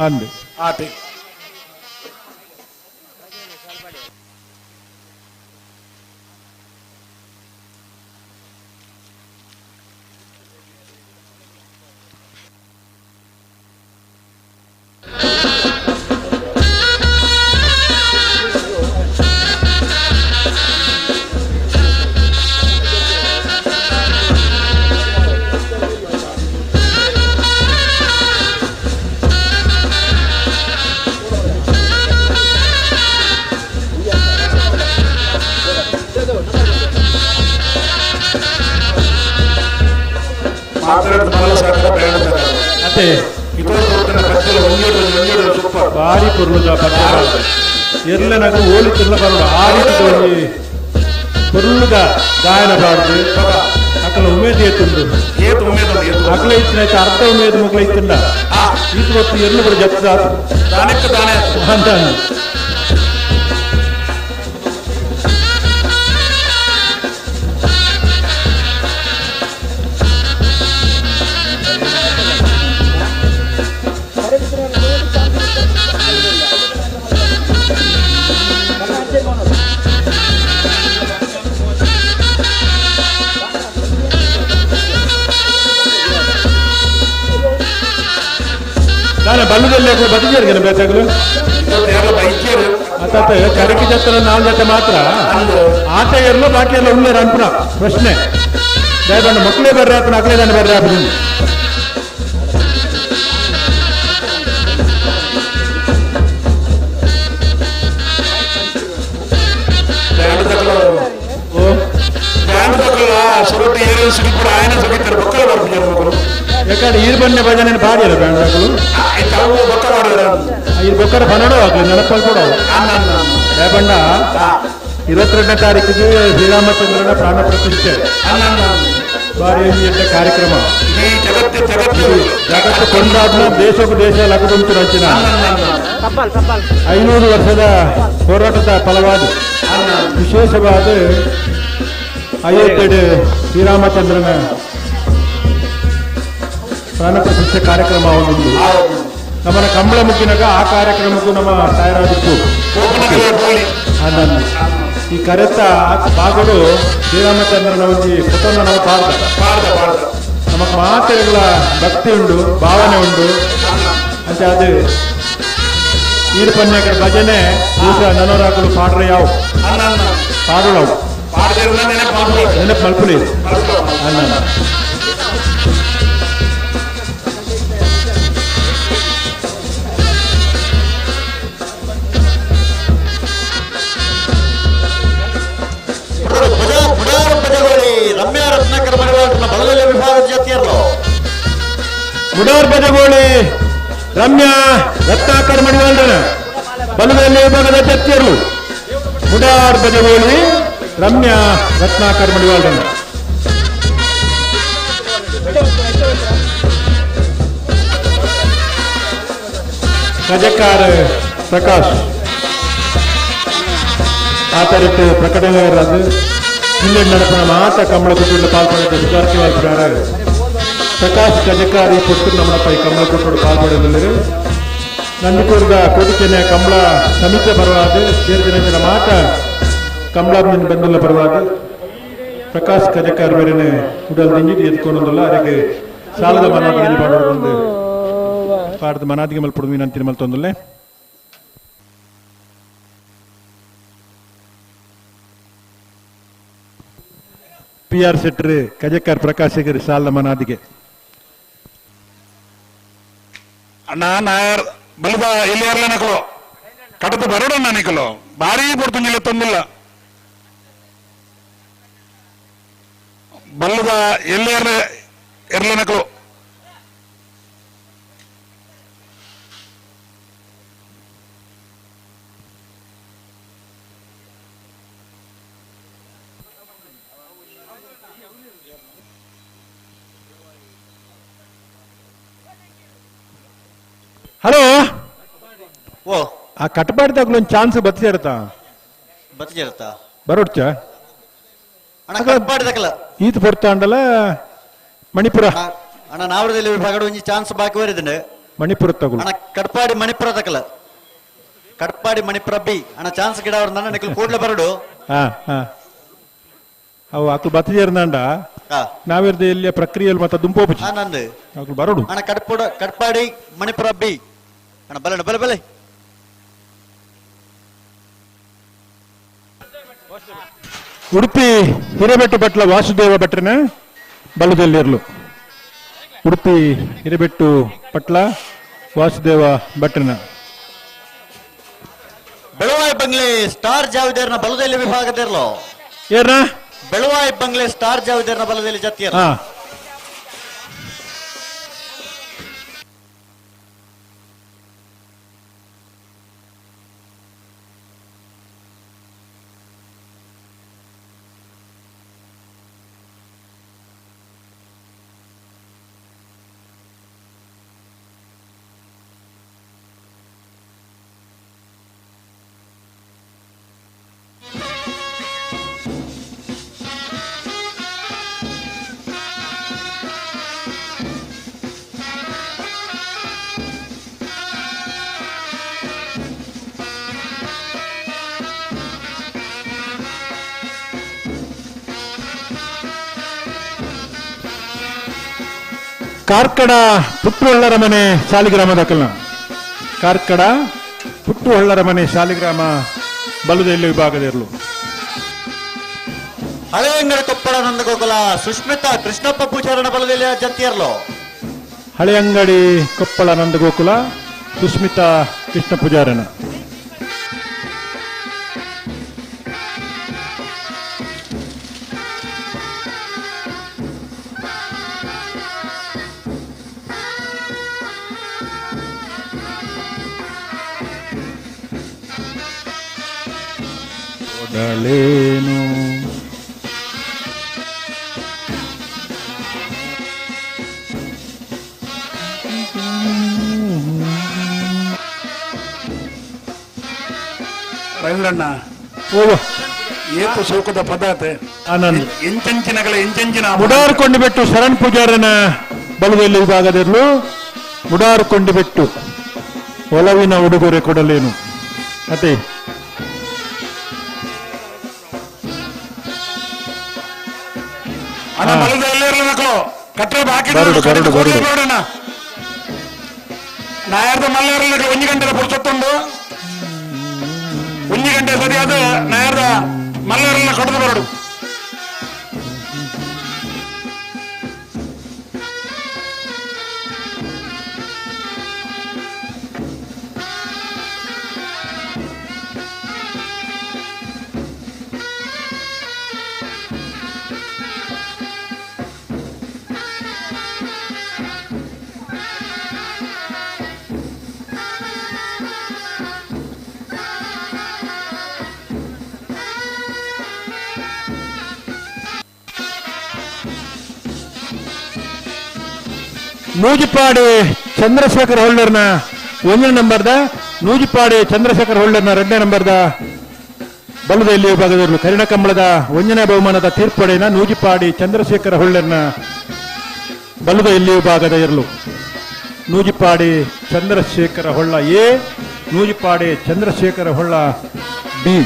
ಅಂದು ಆತೆ. ಬಾರಿ ಪೊರ್ಲುದ ಎರ್ಲೆನಗ ಓಲಿ ತಿರ್ಲ ಬರೋಡು ಆ ರೀತಿ ಒಂಜಿ ಪೊರ್ಲುದ ಗಾಯನ ಬಾರ್ದು ಅಕಲ ಉಮೇದ್ ಏತುಂಡು ಅಕಲ ಇತ್ತಿನ ಅರ್ಧ ಉಮೇದ್ ಮುಗ್ಲ ಇತ್ತುಂಡ ಈತ ಹೊತ್ತು ಎರ್ಲು ಬರ ಜಪ್ತ ಅಂತ. ನಾನು ಬಲ್ಲದಲ್ಲಿ ಬದಿಜಾರಿಗೆ ಬೇಕಾಗಲು ಅತ್ತ ಕರಕಿ ಜತ್ರ 4 ಜೊತೆ ಮಾತ್ರ ಆಟ ಇರಲು ಬಾಕಿ ಎಲ್ಲ ಉಳ್ಳೇರ ಅನ್ಪುಣ ಪ್ರಶ್ನೆ ದಯಬಂಡ ಮಕ್ಕಳೇ ಬರ್ರಿ ಆಪನ ಅಕಲೇ ತಾನೆ ಬರ್ರಿ ಆಪನ. ಯಾಕಂದ್ರೆ ಈರ್ ಬನ್ನೆ ಭಜನೆ ಬಾಡಿಯಲ್ಲ ಬ್ಯಾಂಡ್ಗಳು ಈ ಬೊಕ್ಕರ ಬನ್ನಡ ಆಗ್ಲಿ ನೆನಪಲ್ಲಿ ಕೂಡ. ದಯಬಂಡ 22ನೇ ತಾರೀಕಿಗೆ ಶ್ರೀರಾಮಚಂದ್ರನ ಪ್ರಾಣ ಪ್ರತಿಷ್ಠೆ. ಬಾರಿ ಕಾರ್ಯಕ್ರಮ ಜಗತ್ತು ಕೊಂಡಾದ್ನ ದೇಶಕ್ಕೂ ದೇಶ ಲಗದುಂಟು ರಚನ 500 ವರ್ಷದ ಹೋರಾಟದ ಫಲವಾದ ವಿಶೇಷವಾದ ಅಯೋಧ್ಯೆ ಶ್ರೀರಾಮಚಂದ್ರನ ಪ್ರಾಣ ಪ್ರತಿಷ್ಠೆ ಕಾರ್ಯಕ್ರಮ ಒಂದು ನಮ್ಮನ ಕಂಬಳ ಮುಕ್ಕಿನಾಗ ಆ ಕಾರ್ಯಕ್ರಮಕ್ಕೂ ನಮ್ಮ ತಯಾರಾದಿತ್ತು. ಈ ಕರೆತ ಬಾಗಡು ಶ್ರೀರಾಮಚಂದ್ರನ ಒಂಜಿ ಫೋಟೋನ ನಾವು ಪಾಡ್ದ ನಮಕ್ ಮಾತೆಗಳ ಭಕ್ತಿ ಉಂಡು, ಭಾವನೆ ಉಂಡು ಅಂತ. ಅದು ಈರುಪನ್ಯಕರ ಭಜನೆ ದಿವಸ ನನೋರಾಕಲು ಪಾಡ್ರೆ ಯಾವ ಪಾಡುಳವು ನೆನಪು ಮಲ್ಪುಲಿ ಅನ್ನ. ರಮ್ಯಾ ರತ್ನಾಕರ ಮಡಿವಾಳನ ಬಲದಲ್ಲಿ ವಿಭಾಗದ ಜಾತಿಯರು ಮುಡಾರ್ ಬಜಗೋಳಿ ರಮ್ಯಾ ರತ್ನಾಕರ್ ಮಡಿವಾಳನ ಬಲದಲ್ಲಿ ವಿಭಾಗದ ಜಾತಿಯರು. ಮುಡಾರ್ ಬಜಗೋಳಿ ರಮ್ಯಾ ರತ್ನಾಕರ್ ಮಡಿವಾಳನ. ಕಜಕಾರ ಪ್ರಕಾಶ್ ಆತರಿಟ್ಟು ಪ್ರಕಟಣೆ ಜಿಲ್ಲೆ ನಡಪನ ಮಾತ ಕಮಲ ಕುಟುಂಬ ಪಾಲ್ಪಡೆದ ಸುಧಾರ್ತಿ ವಾಲ್ಪುರಾರ ಪ್ರಕಾಶ್ ಕಜಕಾರಿ ಪೊಟ್ಟು ನಮ್ಮಪ್ಪ ಈ ಕಮಲ ಕುಟುಂಬ ಪಾಲ್ಪಡೆದಿಲ್ಲರು. ನಂದಿಕೂರ್ದ ಕೋಟಿಕೆನೆ ಕಮಲ ಸಮಿತಿ ಪರವಾದ ಸೇರಿದ ಮಾತ ಕಮಲ ಬಂದುಲ್ಲ ಪರವಾದ ಪ್ರಕಾಶ್ ಕಜಕಾರ್ ಬೇರೆನೆ ಉಡಲ್ ದಿಂಜಿ ಎತ್ಕೊಂಡಲ್ಲ ಅದಕ್ಕೆ ಸಾಲದ ಮನಾದಿಗೆ ಪಾಡೋದು ಪಾಡದ ಮನಾದಿಗೆ ಮಲ್ಪಡು ಮೀನಂತಿನ ಮಲ್ತೊಂದುಲ್ಲೆ. ಪಿ ಆರ್ ಶೆಟ್ಟರ್ ಕಜಕಾರ್ ಪ್ರಕಾಶ್ ಸಾಲ ಮನಾದಿಗೆ. ಅಣ್ಣ ನಾಯರ್ ಬಲದ ಎಲ್ಲಿ ಯಾರಲ್ಲ ನಕಲು ಕಡತ ಬರೋಡಣ್ಣ ನಿಕಲು ಭಾರಿ ಪೊರ್ತುಂಜಿಲ್ಲ ತೊಂದಿಲ್ಲ ಬಲ್ಲದ ಎಲ್ಲಿ ಯಾರ ಎರ್ಲ ನಕಲು. ಹಲೋ ಓ ಆ ಕಟಪಾಡಿದಾಗ್ಲೂ ಒಂದು ಚಾನ್ಸ್ ಬತ್ತಿರ್ತಾ ಬತ್ತಿರ್ತಾ ಬರೋಡ್ಚ ಅಣ್ಣ ಕಟ್ಪಾಡಿದಕಲ ಈತ ಪೊರ್ತಾಂಡಲ ಮಣಿಪುರ ಅಣ್ಣ ನಾವರದಲ್ಲಿ ವಿಭಾಗಡು ಒಂಜಿ ಚಾನ್ಸ್ ಬಾಕಿ ಬರಿದಂಡೆ ಮಣಿಪುರ ತಗುಲು ಅಣ್ಣ ಕಟ್ಪಾಡಿ ಮಣಿಪುರ ತಕಲ ಕಟ್ಪಾಡಿ ಮಣಿಪುರ ಬಿ ಅಣ್ಣ ಚಾನ್ಸ್ ಗಿಡ ಅವ್ರ ನನ್ನ ನಿಕಲ್ ಕೂಡ್ಲೆ ಬರಡು. ಹಾ ಹಾ ಅವು ಅಕ್ಲು ಬತ್ತಿಜೇರ್ನಾಂಡ ನಾವಿರ್ದ ಎಲ್ಲಿಯ ಪ್ರಕ್ರಿಯೆಯಲ್ಲಿ ಮತ್ತೆ ದುಂಪೋಪುಚಿ ನಂದು ಅಕ್ಲು ಬರೋಡು ಅಣ್ಣ ಕಟ್ಪುಡ ಕಟ್ಪಾಡಿ ಮಣಿಪುರ ಬಿ ಅಣ್ಣ ಬಲೆ ಬಲೆ ಬಲೆ. ಉಡುಪಿ ಹಿರೇಬೆಟ್ಟು ಭಟ್ಲ ವಾಸುದೇವ ಭಟ್ರನ ಬಲದಲ್ಲಿರಲು. ಉಡುಪಿ ಹಿರೇಬೆಟ್ಟು ಪಟ್ಲ ವಾಸುದೇವ ಭಟ್ರನ. ಬೆಳವಾಯಿ ಬಂಗ್ಲೆ ಸ್ಟಾರ್ ಜಾವಿದೇರ್ನ ಬಲದಲ್ಲಿ ವಿಭಾಗದಿರಲು. ಏರ್ನ ಬೆಳವಾಯಿ ಬಂಗ್ಲೆ ಸ್ಟಾರ್ ಜಾವಿದೇರ್ನ ಬಲದಲ್ಲಿ ಜತ್ತಿಯರ್. ಹಾ ಕಾರ್ಕಡ ಪುಟ್ಟುಹೊಳ್ಳರ ಮನೆ ಶಾಲಿಗ್ರಾಮ ದಾಖಲ. ಕಾರ್ಕಡ ಪುಟ್ಟುಹೊಳ್ಳರ ಮನೆ ಶಾಲಿಗ್ರಾಮ ಬಲುದೆಲ್ಲಿ ವಿಭಾಗದಿರಲು. ಹಳೆಯಂಗಡಿ ಕೊಪ್ಪಳ ನಂದಗೋಕುಲ ಸುಷ್ಮಿತಾ ಕೃಷ್ಣಪ್ಪ ಪೂಜಾರನ ಬಲದಲ್ಲಿ ಜತ್ತಿಯರ್ಲು. ಹಳೆಯಂಗಡಿ ಕೊಪ್ಪಳ ನಂದಗೋಕುಲ ಸುಷ್ಮಿತಾ ಕೃಷ್ಣ ಪೂಜಾರನ. ಒಡಲೇನು ರವೀಂದ್ರಣ್ಣ ಏತು ಸೋಕದ ಪದಾರ್ಥ ಆನಂದ್ ಎಂಚಂಚಿನಗಲ ಎಂಚಂಚಿನ ಮುಡಾರ್ಕೊಂಡು ಬಿಟ್ಟು ಶರಣ್ ಪೂಜಾರನ ಬಲದಲ್ಲಿ ವಿಭಾಗದಿರಲು ಮುಡಾರ್ಕೊಂಡು ಬಿಟ್ಟು ಒಲವಿನ ಉಡುಗೊರೆ ಕೊಡಲೇನು ಅದೇ ಅಣ್ಣ ಬಲದ ಎಲ್ಲೇ ಇರಲಿ ಮಕ್ಕಳು ಕಟ್ಟರೆ ಬಾಕಿ ಬರಡು, ಬರಡು, ಬರಡು. ಬೇಡಣ್ಣ ನಾಯರ್ದ ಮಲ್ಲೇರಲ್ಲ ಒಂಜಿ ಗಂಟೆ ಪುರ್ಸೊತ್ತುಂಡು ಒಂಜಿ ಗಂಟೆ ಸರಿಯಾದ ನಾಯರ್ದ ಮಲ್ಲೇರಲ್ಲ ಕಡದು ಬರಡು. ನೂಜಿಪಾಡಿ ಚಂದ್ರಶೇಖರ್ ಹೋಲ್ಡರ್ನ ಒಂದನೇ ನಂಬರ್ದ, ನೂಜಿಪಾಡಿ ಚಂದ್ರಶೇಖರ್ ಹೋಲ್ಡರ್ನ ಎರಡನೇ ನಂಬರ್ದ ಬಲದಲ್ಲಿ ವಿಭಾಗದವರು ಕರಿಣಕಂಬಳದ ಒಂದನೇ ಬಹುಮಾನದ ತೀರ್ಪಡೆಯ ನೂಜಿಪಾಡಿ ಚಂದ್ರಶೇಖರ ಹೊಳ್ಳರ್ನ ಬಲದ ಎಲ್ಲಿ ವಿಭಾಗದ ಇರಲು Nujipadi Chandrashekhara Holla A, Nujipadi Chandrashekhara Holla B.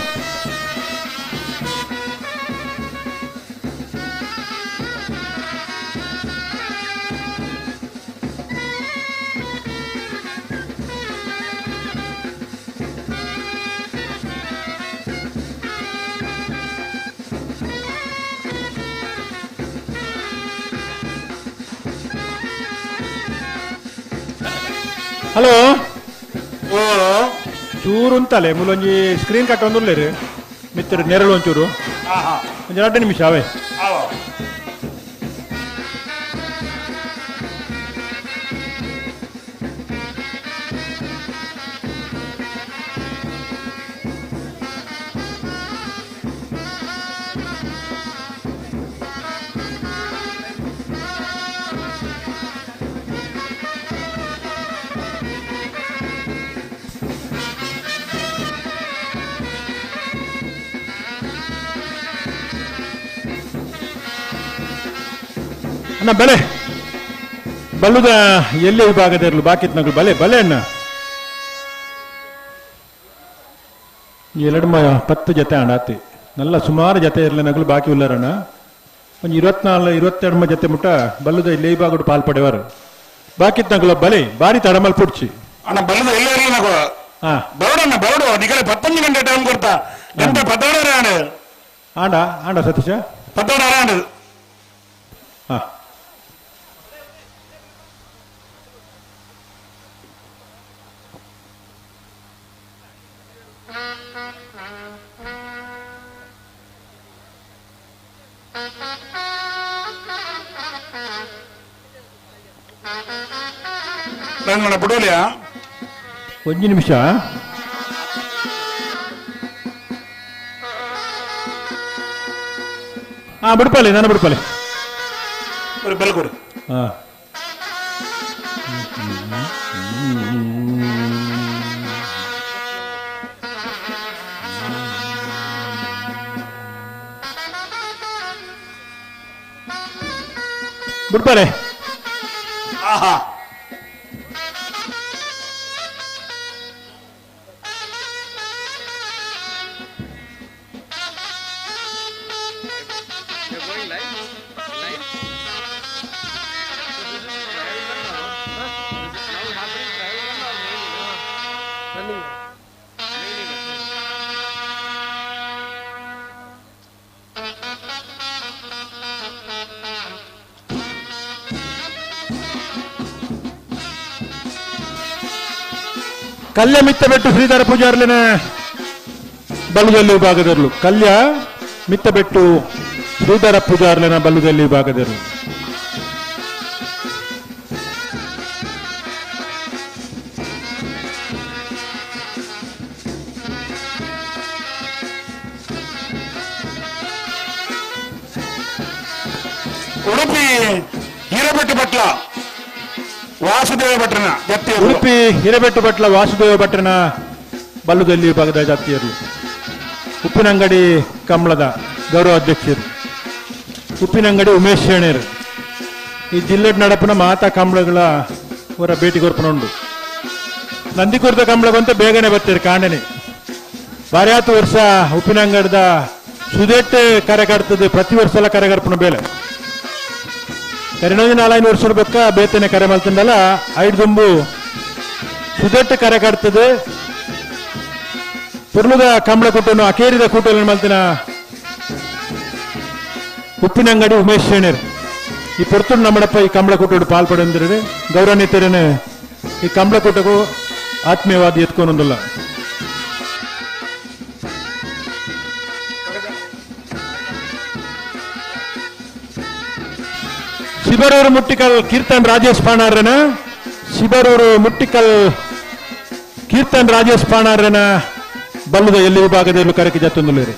Hello ಓ ಚೂರು ಉಂತಲೆ ಮೂಲೊಂಜಿ ಸ್ಕ್ರೀನ್ ಕಟ್ ಒಂದುಲ್ಲೇರು ಮಿತ್ರ ನೆರಳು ಒಂಚೂರು ಒಂಜಿ 2 ನಿಮಿಷ ಅವೇ. ಅಣ್ಣ ಬಲೆ ಬಲ್ಲುದ ಎಲ್ಲಿ ವಿಭಾಗದ ಇರಲು ಬಾಕಿ ನಗಲು ಬಲೆ ಬಲೆ ಅಣ್ಣ ಎರಡು 10 ಜೊತೆ ಅಣ್ಣ ಆತಿ ನಲ್ಲ ಸುಮಾರು ಜೊತೆ ಇರಲಿ ನಗಲು ಬಾಕಿ ಉಲ್ಲರಣ್ಣ ಒಂದು 24 22 ಜೊತೆ ಮುಟ್ಟ ಬಲ್ಲುದ ಇಲ್ಲಿ ವಿಭಾಗಡು ಪಾಲ್ ಪಡೆಯವರು ಬಾಕಿ ನಗಲು ಬಲೆ ಬಾರಿ ತಡಮಲ್ ಪುಡ್ಚಿ ಅಣ್ಣ ಬಲ್ಲದ ಎಲ್ಲೇ ಇರಲಿ ನಗು ಬರೋಡಣ್ಣ ಬರೋಡು ನಿಗಲೆ 15 ಗಂಟೆ ಟೈಮ್ ಕೊಡ್ತಾ ಗಂಟೆ 16 ಆಂಡ್ ಆಂಡ ಆಂಡ ಸತೀಶ 16 ಆಂಡ್ ಹಾ ಬಿಡೋಲಿಯಾ ಒಂದು ನಿಮಿಷ ಹಾ ಬಿಡ್ಪಾಲೆ ನಾನು ಬಿಡ್ಪಾಲೆ ಬೆಲ್ಕೊಡು ಹಾ ಬಿಡ್ಪಾಲೆ ಆಹಾ ಕಲ್ಯ ಮಿತ್ತಬೆಟ್ಟು ಶ್ರೀಧರ ಪೂಜಾರ್ಲಿನ ಬಲ್ಲುದಲ್ಲಿ ವಿಭಾಗದರ್ಲು ಕಲ್ಯ ಮಿತ್ತಬೆಟ್ಟು ಶ್ರೀಧರ ಪೂಜಾರ್ಲಿನ ಬಲ್ಲುದಲ್ಲಿ ವಿಭಾಗದರ್ಲು ಉಡುಪಿ ಹಿರೇಬೆಟ್ಟು ಭಟ್ಲ ವಾಸುದೇವ ಭಟ್ರನ ಜಾತಿಯರು. ಉಡುಪಿ ಹಿರೇಬೆಟ್ಟು ಭಟ್ಲ ವಾಸುದೇವ ಭಟ್ರನ ಬಲ್ಲುದಲ್ಲಿ ವಿಭಾಗದ ಜಾತಿಯರು. ಉಪ್ಪಿನಂಗಡಿ ಕಂಬಳದ ಗೌರವ ಅಧ್ಯಕ್ಷರು ಉಪ್ಪಿನಂಗಡಿ ಉಮೇಶ್ ಶೇಣೇರು. ಈ ಜಿಲ್ಲೆ ನಡಪನ ಮಾತಾ ಕಂಬಳಗಳ ಅವರ ಭೇಟಿ ಕೊರ್ಪನ ಉಂಡು. ನಂದಿಕೂರ್ದ ಕಂಬಳಗಂತ ಬೇಗನೆ ಬರ್ತೀರಿ ಕಾಂಡನೆ. ಬಾರ್ಯಾತು ವರ್ಷ ಉಪ್ಪಿನಂಗಡದ ಸುದೇಟ್ ಕರೆಕರ್ತದೆ, ಪ್ರತಿ ವರ್ಷ ಎಲ್ಲ ಕರೆಗರ್ಪನ ಬೇಲೆ. ಕರಿನೊಂದು ನಾಲ್ಕು ವರ್ಷ ಬೊಕ್ಕ ಬೇತನೆ ಕರೆ ಮಲ್ತಂಡಲ್ಲ ಐದು ದುಂಬು ಸುದೆಟ್ಟು ಕರೆ ಕಟ್ತದೆ. ಪುರ್ಲುದ ಕಂಬಳ ಕೂಟನು ಅಕೇರಿದ ಕೂಟಲ್ಲಿ ಮಲ್ತಿನ ಉಪ್ಪಿನಂಗಡಿ ಉಮೇಶ್ ಶೇಣೇರ್ ಈ ಪೊರ್ತುಡು ನಮ್ಮಡಪ್ಪ ಈ ಕಂಬಳ ಕೂಟೋಡು ಪಾಲ್ಪಡೆಂದ್ರೆ ಗೌರವಾನ್ವಿತರೇನೆ ಈ ಕಂಬಳ ಕೂಟಕ್ಕೂ ಆತ್ಮೀಯವಾದ ಎತ್ಕೊಂಡೊಂದಿಲ್ಲ. ಶಿಬರೂರು ಮುಟ್ಟಿಕಲ್ ಕೀರ್ತನ್ ರಾಜೇಶ್ ಪಾಣಾರನ, ಶಿಬರೂರು ಮುಟ್ಟಿಕಲ್ ಕೀರ್ತನ್ ರಾಜೇಶ್ ಪಾಣಾರನ ಬಲ್ಲದ ಎಲ್ಲಿ ವಿಭಾಗದಲ್ಲಿ ಕರಕಿ ಜತ್ತೊಂದುಲೇರಿ.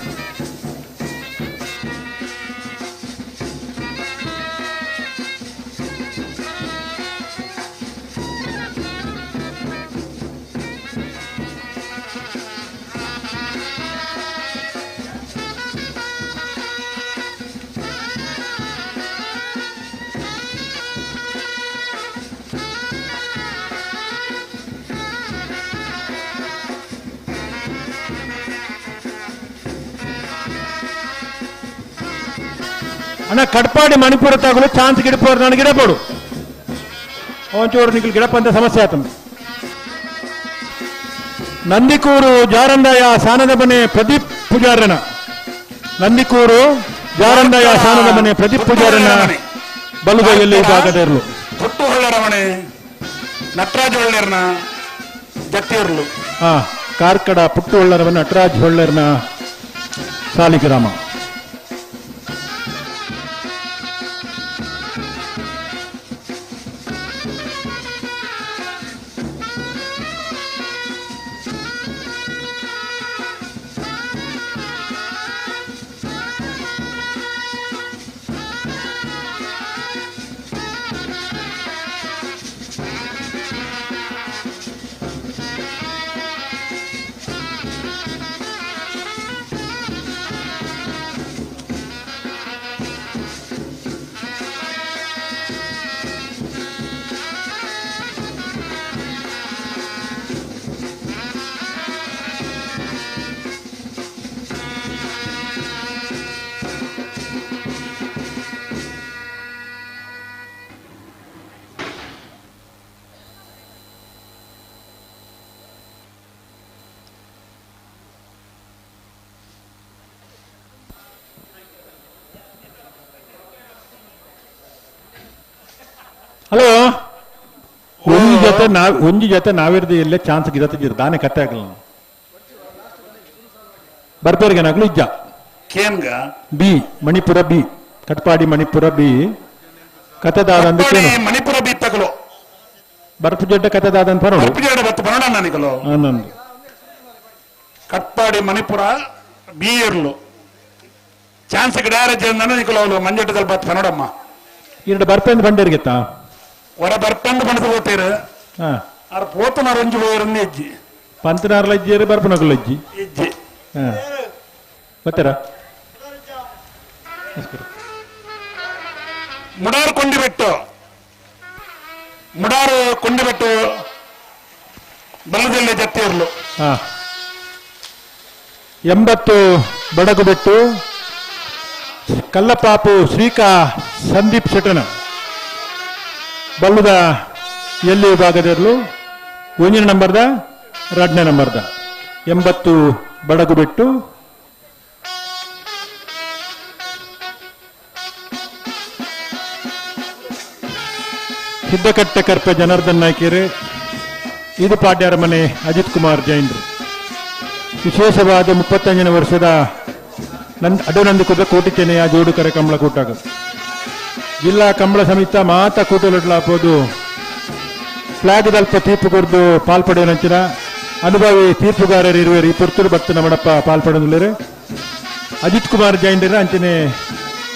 ಅಣ್ಣ ಕಡ್ಪಾಡಿ ಮಣಿಪುರ ತಗಲು ಚಾನ್ಸ್ ಗಿಡಪೋರು ನಾನು ಗಿಡಪೋಡು ಒಂಚೂರು ನಿಖಲ್ ಗಿಡಪ್ಪ ಅಂತ ಸಮಸ್ಯೆ ಆತ. ನಂದಿಕೂರು ಜಾರಂದಾಯ ಸಾನದ ಮನೆ ಪ್ರದೀಪ್ ಪೂಜಾರನ, ನಂದಿಕೂರು ಜಾರಂದಾಯ ಸಾನದ ಮನೆ ಪ್ರದೀಪ್ ಪೂಜಾರನ ಬಲುಗೈಯಲ್ಲಿ ಭಾಗದ ಇರಲು. ಪುಟ್ಟು ಹೊಳ್ಳರ ಮನೆ ನಟರಾಜ್ ಹೊಳ್ಳರ್ನ ಜತ್ತಿರ್ಲು. ಹಾ, ಕಾರ್ಕಡ ಪುಟ್ಟು ಹೊಳ್ಳರ ಮನೆ ನಟರಾಜ್ ಹೊಳ್ಳರ್ನ ಸಾಲಿಗ್ರಾಮ. ಹಲೋ, ಒಂಜಿ ಜೊತೆ ನಾವಿರ್ದು ಎಲ್ಲೇ ಚಾನ್ಸ್ ಗಿರತ್ತಿದ್ದೀರಿ ದಾನೆ ಕತ್ತೆ ಆಗಲ್ಲ. ಬರ್ಪೇರಿಗೆ ನಾಗ್ಲು ಇಜ್ಜ ಕೇನ್ಗ B Manipur B Katpadi Manipur B ಕತೆದಾದ ಅಂದ್ರೆ ಮಣಿಪುರ ಬಿ ತಗಲು ಬರ್ಪು ಜಡ್ಡ ಕತೆದಾದ ಅಂತ ಬರೋಣ. ಬರ್ಪು ಜಡ್ಡ ಬತ್ತು ಬರೋಣ ನನಗಲು ಆನಂದ್ ಕಟ್ಪಾಡಿ ಮಣಿಪುರ ಬಿ ಇರ್ಲು ಚಾನ್ಸ್ ಗಿಡಾರ ಜನ ನಿಕಲು ಮಂಜಟ್ಟದಲ್ಲಿ ಬತ್ತು ಬರೋಡಮ್ಮ. ಎರಡು ಬರ್ಪೆಂದು ಬಂಡೇರಿಗೆತ್ತಾ ಹೊರ ಬರ್ಪೆಂದು ಬಣದು ಹೋಗ್ತೀರ ಆರ್ ಪೋತನಾರ ಒಂಜಿ ಹೋಯರನ್ನೇ ಇಜ್ಜಿ ಪಂತನಾರ್ಲ ಇಜ್ಜಿಯರು ಬರ್ಪನಕುಲ ಇಜ್ಜಿ ಇಜ್ಜಿ. ಬರ್ತೀರಾ? ಮುಡಾರು ಕೊಂಡಿಬೆಟ್ಟು, ಮುಡಾರು ಕೊಂಡಿಬೆಟ್ಟು ಬಲ್ಲದಲ್ಲೇ ಜತ್ತಿ ಇರ್ಲು. 80 ಬಡಗುಬೆಟ್ಟು ಕಲ್ಲಪಾಪು ಶ್ರೀಕಾ ಸಂದೀಪ್ ಶೆಟ್ಟನ ಬಲ್ಲದ ಎಲ್ಲಿ ವಿಭಾಗದಿರಲು ಒಂದಿನ ನಂಬರ್ದ ಎರಡನೇ ನಂಬರ್ದ 80 ಬಡಗುಬೆಟ್ಟು. ಸಿದ್ದಕಟ್ಟೆ ಕರ್ಪೆ ಜನಾರ್ದನ್ ನಾಯ್ಕೇರು, ಇದು ಪಾಡ್ಯಾರ ಮನೆ ಅಜಿತ್ ಕುಮಾರ್ ಜೈನ್ರು. ವಿಶೇಷವಾದ 35ನೇ ವರ್ಷದ ಅಡನಂದಿಕೂಟ ಕೋಟಿ ಚೆನ್ನೆಯ ಜೋಡುಕರೆ ಕಂಬಳ ಕೂಟಾಗ ಜಿಲ್ಲಾ ಕಂಬಳ ಸಮಿತ ಮಾತಾ ಕೂಟಲೊಡ್ಲಾಪೋದು ಫ್ಲಾಗ್ ದಲ್ಪ ತೀರ್ಪು ಕೊರ್ದು ಪಾಲ್ಪಡೆಯನಂಚಿನ ಅನುಭವಿ ತೀರ್ಪುಗಾರರು ಇರುವರು. ಈ ಪುರ್ತೂರು ಭಕ್ತ ನಮ್ಮಡಪ್ಪ ಪಾಲ್ಪಡೆಯುಳ್ಳರು ಅಜಿತ್ ಕುಮಾರ್ ಜೈನ್ರ ಅಂಚನೆ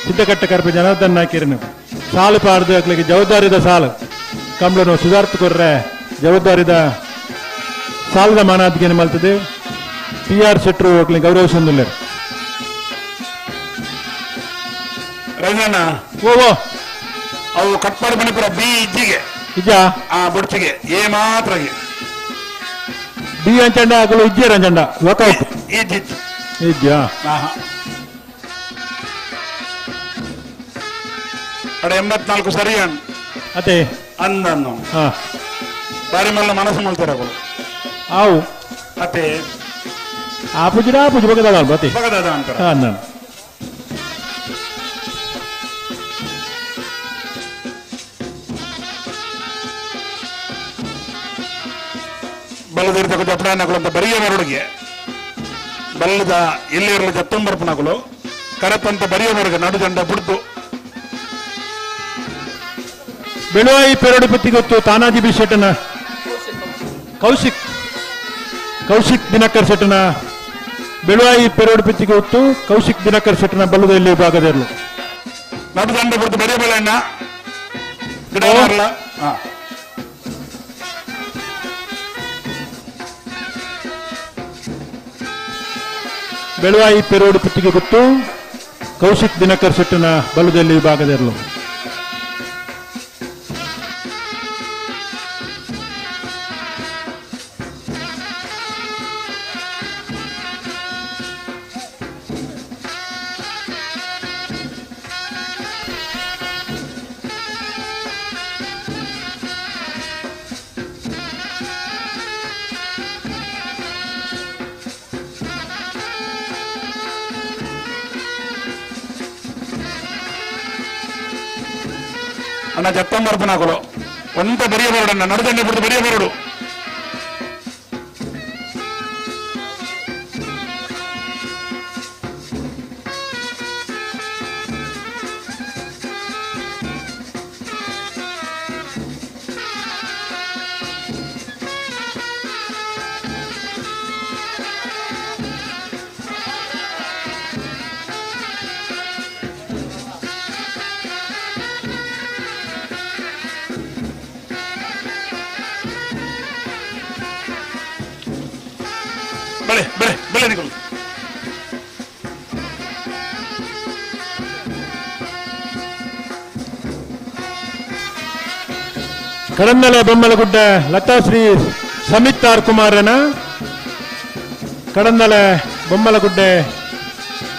ಸಿದ್ದಕಟ್ಟ ಕರ್ಪೆ ಜನಾರ್ದನ್ ನಾಯ್ಕರನು ಸಾಲು ಪಾರ್ದು ಅಕ್ಲಿಗೆ ಜವಾಬ್ದಾರಿದ ಸಾಲು ಕಂಬಳನು ಸುಧಾರ್ಥ ಕೊರ್ರೆ ಜವಾಬ್ದಾರಿದ ಸಾಲದ ಮಾನಾದಿಗೆ ಮಲ್ತದೆ. P R ಶೆಟ್ರು ಗೌರವಿಸೊಂದುಲ್ಲೆರ್. ರಂಗಣ್ಣ ಓ ಓ ಅವು ಕಟ್ಪಾಡಿ ಮಣಿಪುರ ಬಿ ಇಜ್ಜಿಗೆ ಇಜ್ಜಾ ಆ ಬುಡ್ಚಿಗೆ ಎ ಮಾತ್ರ ಬಿ ಅಂಚಂಡ ಅಗಲು ಇಜ್ಜೆ ರಂಜಂಡ ಲೋಕಾಯ್ತು ಇಜ್ಜಿ ಇಜ್ಜಾ ಅಡ 84 ಸರಿ ಅದೇ ಅಂದನ್ನು ಬಾರಿ ಮಲ್ಲ ಮನಸ್ಸು ಮಾಡ್ತಾರೆ ಅಗಳು ಆವು ಅತ್ತೆ ಆ ಪೂಜೆ ಆ ಪೂಜೆ ಬಗದಾದ ಬತ್ತೆ ಬಗದಾದ ಅಂತಾರೆ ನಾನು ಬಲ್ಲದಿರ್ತಕ್ಕ ಜಪ್ಪಡಾನಗಳು ಅಂತ ಬರಿಯ ಬರುಡಿಗೆ ಬಲ್ಲದ ಎಲ್ಲಿರಲು ಜತ್ತೊಂಬರ್ಪನಗಳು ಕರಪಂತ ಬರಿಯ ಬರುಗ ನಡು ಜಂಡ ಬುಡ್ದು ಬೆಳುವಾಯಿ ಪೆರಡುಪತಿ ಗೊತ್ತು ತಾನಾಜಿ ಬಿ ಶೆಟ್ಟನ ಕೌಶಿಕ್ ಕೌಶಿಕ್ ದಿನಕರ್ ಶೆಟ್ಟನ ಬೆಳುವಾಯಿ ಪೆರಡುಪತಿ ಗೊತ್ತು ಕೌಶಿಕ್ ದಿನಕರ್ ಶೆಟ್ಟನ ಬಲ್ಲದ ಇಲ್ಲಿ ಭಾಗದಿರಲು ನಡು ಜಂಡ ಬುಡ್ದು ಬರಿಯ ಬಲಣ್ಣ ಗಿಡ ಬರಲ್ಲ ಬೆಳುವಾಯಿ ಪೆರೋಡು ಪುತ್ತಿಗೆ ಗೊತ್ತು ಕೌಶಿಕ್ ದಿನಕರ್ ಶೆಟ್ಟನ ಬಲದಲ್ಲಿ ವಿಭಾಗದಿರಲು. ಅಣ್ಣ ಜತ್ತೊಂಬರ್ಪನಾಗಲು ಒಂತ ಬರಿಯ ಬರಡು ನಡುದಂಡೆ ಬಿಡ್ದು ಬರಿಯ ಬರಡು ಬೆಳೆ ಬೆಳೆ ಬೆಳೆ ನಿಕಲ್ ಕಡನ್ನಲೆ ಬೊಮ್ಮಲಗುಡ್ಡ ಲತಾಶ್ರೀ ಸಮಿತ್ ಆರ್ ಕುಮಾರನ ಕಡನ್ನಲೆ ಬೊಮ್ಮಲಗುಡ್ಡೆ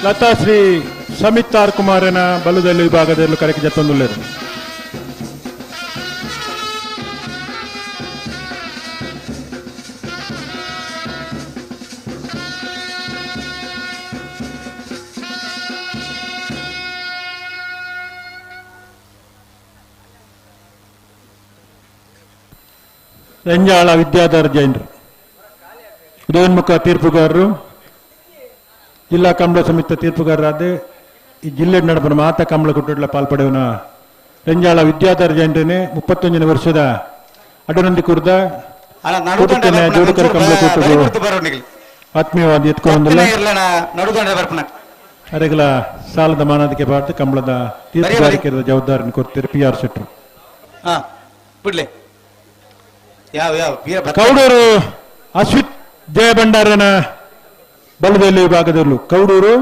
ಲತಾಶ್ರೀ ಸಮಿತ್ ಆರ್ ಕುಮಾರನ ಬಲದಲ್ಲಿ ವಿಭಾಗದಲ್ಲಿ ಕರೆಗೆ ಜತ್ತೊಂದುಳ್ಳರು. ರಂಜಾಳ ವಿದ್ಯಾಧರ್ ಜೈನರು ಉದಯೋನ್ಮುಖ ತೀರ್ಪುಗಾರರು, ಜಿಲ್ಲಾ ಕಂಬಳ ಸಮಿತಿ ತೀರ್ಪುಗಾರರಾದ ಈ ಜಿಲ್ಲೆ ನಡಪನ ಮಾತಾ ಕಂಬಳ ಕುಟ್ಟುಡ್ಲ ಪಾಲ್ಪಡೆವನ ರಂಜಾಳ ವಿದ್ಯಾಧರ್ ಜೈನರೇ 31 ವರ್ಷದ ಅಡನಂದಿ ಕುರ್ದ ಜೋಡುಕರ ಕಂಬಳ ಕೂಟಗಳು ಆತ್ಮೀಯವಾದ ಎತ್ಕೊಂಡಿಲ್ಲ ಅರೆಗಳ ಸಾಲದ ಮಾನದಕ್ಕೆ ಬಾರ್ದು ಕಂಬಳದ ತೀರ್ಪುಗಾರಿಕೆ ಜವಾಬ್ದಾರಿಯನ್ನು ಕೊಡ್ತೀರಿ ಪಿ ಆರ್ ಶೆಟ್ಟರು. ಕೌಡೂರು ಅಶ್ವಿತ್ ಜಯಭಂಡಾರನ ಬಲದಲ್ಲಿ ವಿಭಾಗದಲ್ಲೂ ಕೌಡೂರು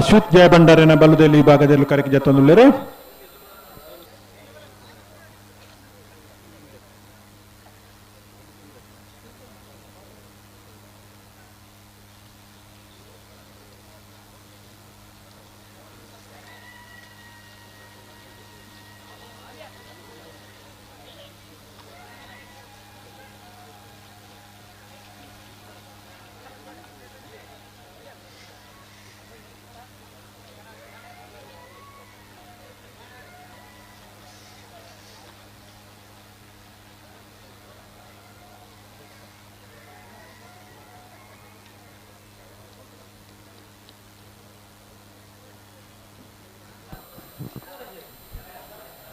ಅಶ್ವಿತ್ ಜಯಭಂಡಾರನ ಬಲದಲ್ಲಿ ವಿಭಾಗದಲ್ಲೂ ಕರೆಗೆ ಜತ್ತೊಂದುಳ್ಳರು.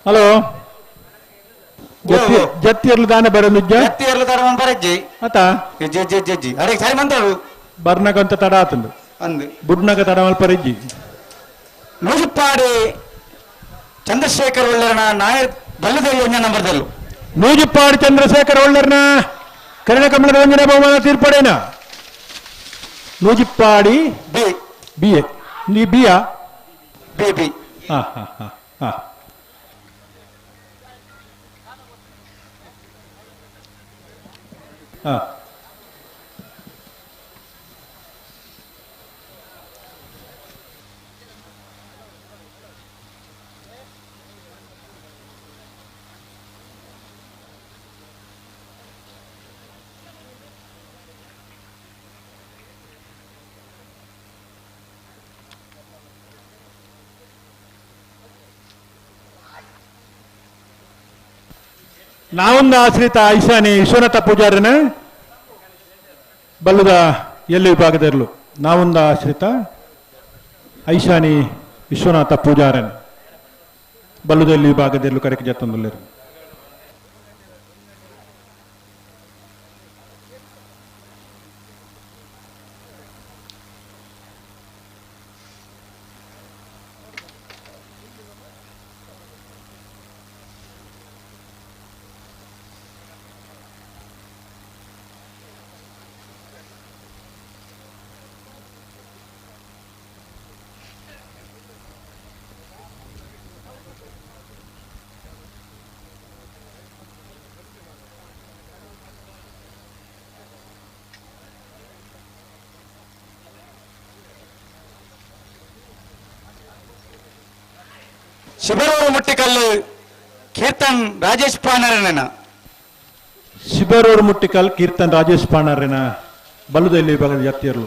ಹಲೋ ಜತ್ತಿಯರ್ಲು ದಾನ ಬರೋದು ಜತ್ತಿಯರ್ಲು ದಾನ ಬರಜ್ಜಿ ಆತ G G G G ಅರೆ ಸರಿ ಮಂತಾಳು ಬರ್ನಗಂತ ತಡ ಆತಂದು ಅಂದು ಬುಡ್ನಗ ತಡ ಮಲ್ಪರಿಜ್ಜಿ ನೂಜುಪ್ಪಾಡಿ ಚಂದ್ರಶೇಖರ್ ಒಳ್ಳರ್ನ ನಾಯರ್ ಬಲ್ಲದ ಯೋಜನೆ ನಂಬರ್ದಲ್ಲು ನೂಜುಪ್ಪಾಡಿ ಚಂದ್ರಶೇಖರ್ ಒಳ್ಳರ್ನ ಕರುಣ ಕಮಲದ ವಂಜನೆ ಬಹುಮಾನ ತೀರ್ಪಡೇನ Noojippadi B B A ನೀ ಬಿಯಾ ಬಿ ಬಿ ಹಾ ಹಾ ಹಾ ಹಾ ಹಾ ನಾವೊಂದು ಆಶ್ರಿತ ಐಶಾನಿ ವಿಶ್ವನಾಥ ಪೂಜಾರಿನ ಬಲ್ಲದ ಎಲ್ಲಿ ವಿಭಾಗದಲ್ಲೂ ನಾವೊಂದು ಆಶ್ರಿತ ಐಶಾನಿ ವಿಶ್ವನಾಥ ಪೂಜಾರನ್ ಬಲ್ಲದ ಎಲ್ಲಿ ವಿಭಾಗದಲ್ಲೂ ಕರೆಕ್ ಜತ್ತೊಂದುಲ್ಲೇರು. ಶಿಬರೂರು ಮುಟ್ಟಿಕಲ್ಲು ಕೀರ್ತನ್ ರಾಜೇಶ್ ಪಾನರನ. ಶಿಬರೂರು ಮುಟ್ಟಿಕಲ್ ಕೀರ್ತನ್ ರಾಜೇಶ್ ಪಾಣರನ ಬಲ್ಲದಲ್ಲಿ ವಿಭಾಗದ ಜಾತಿಯರು.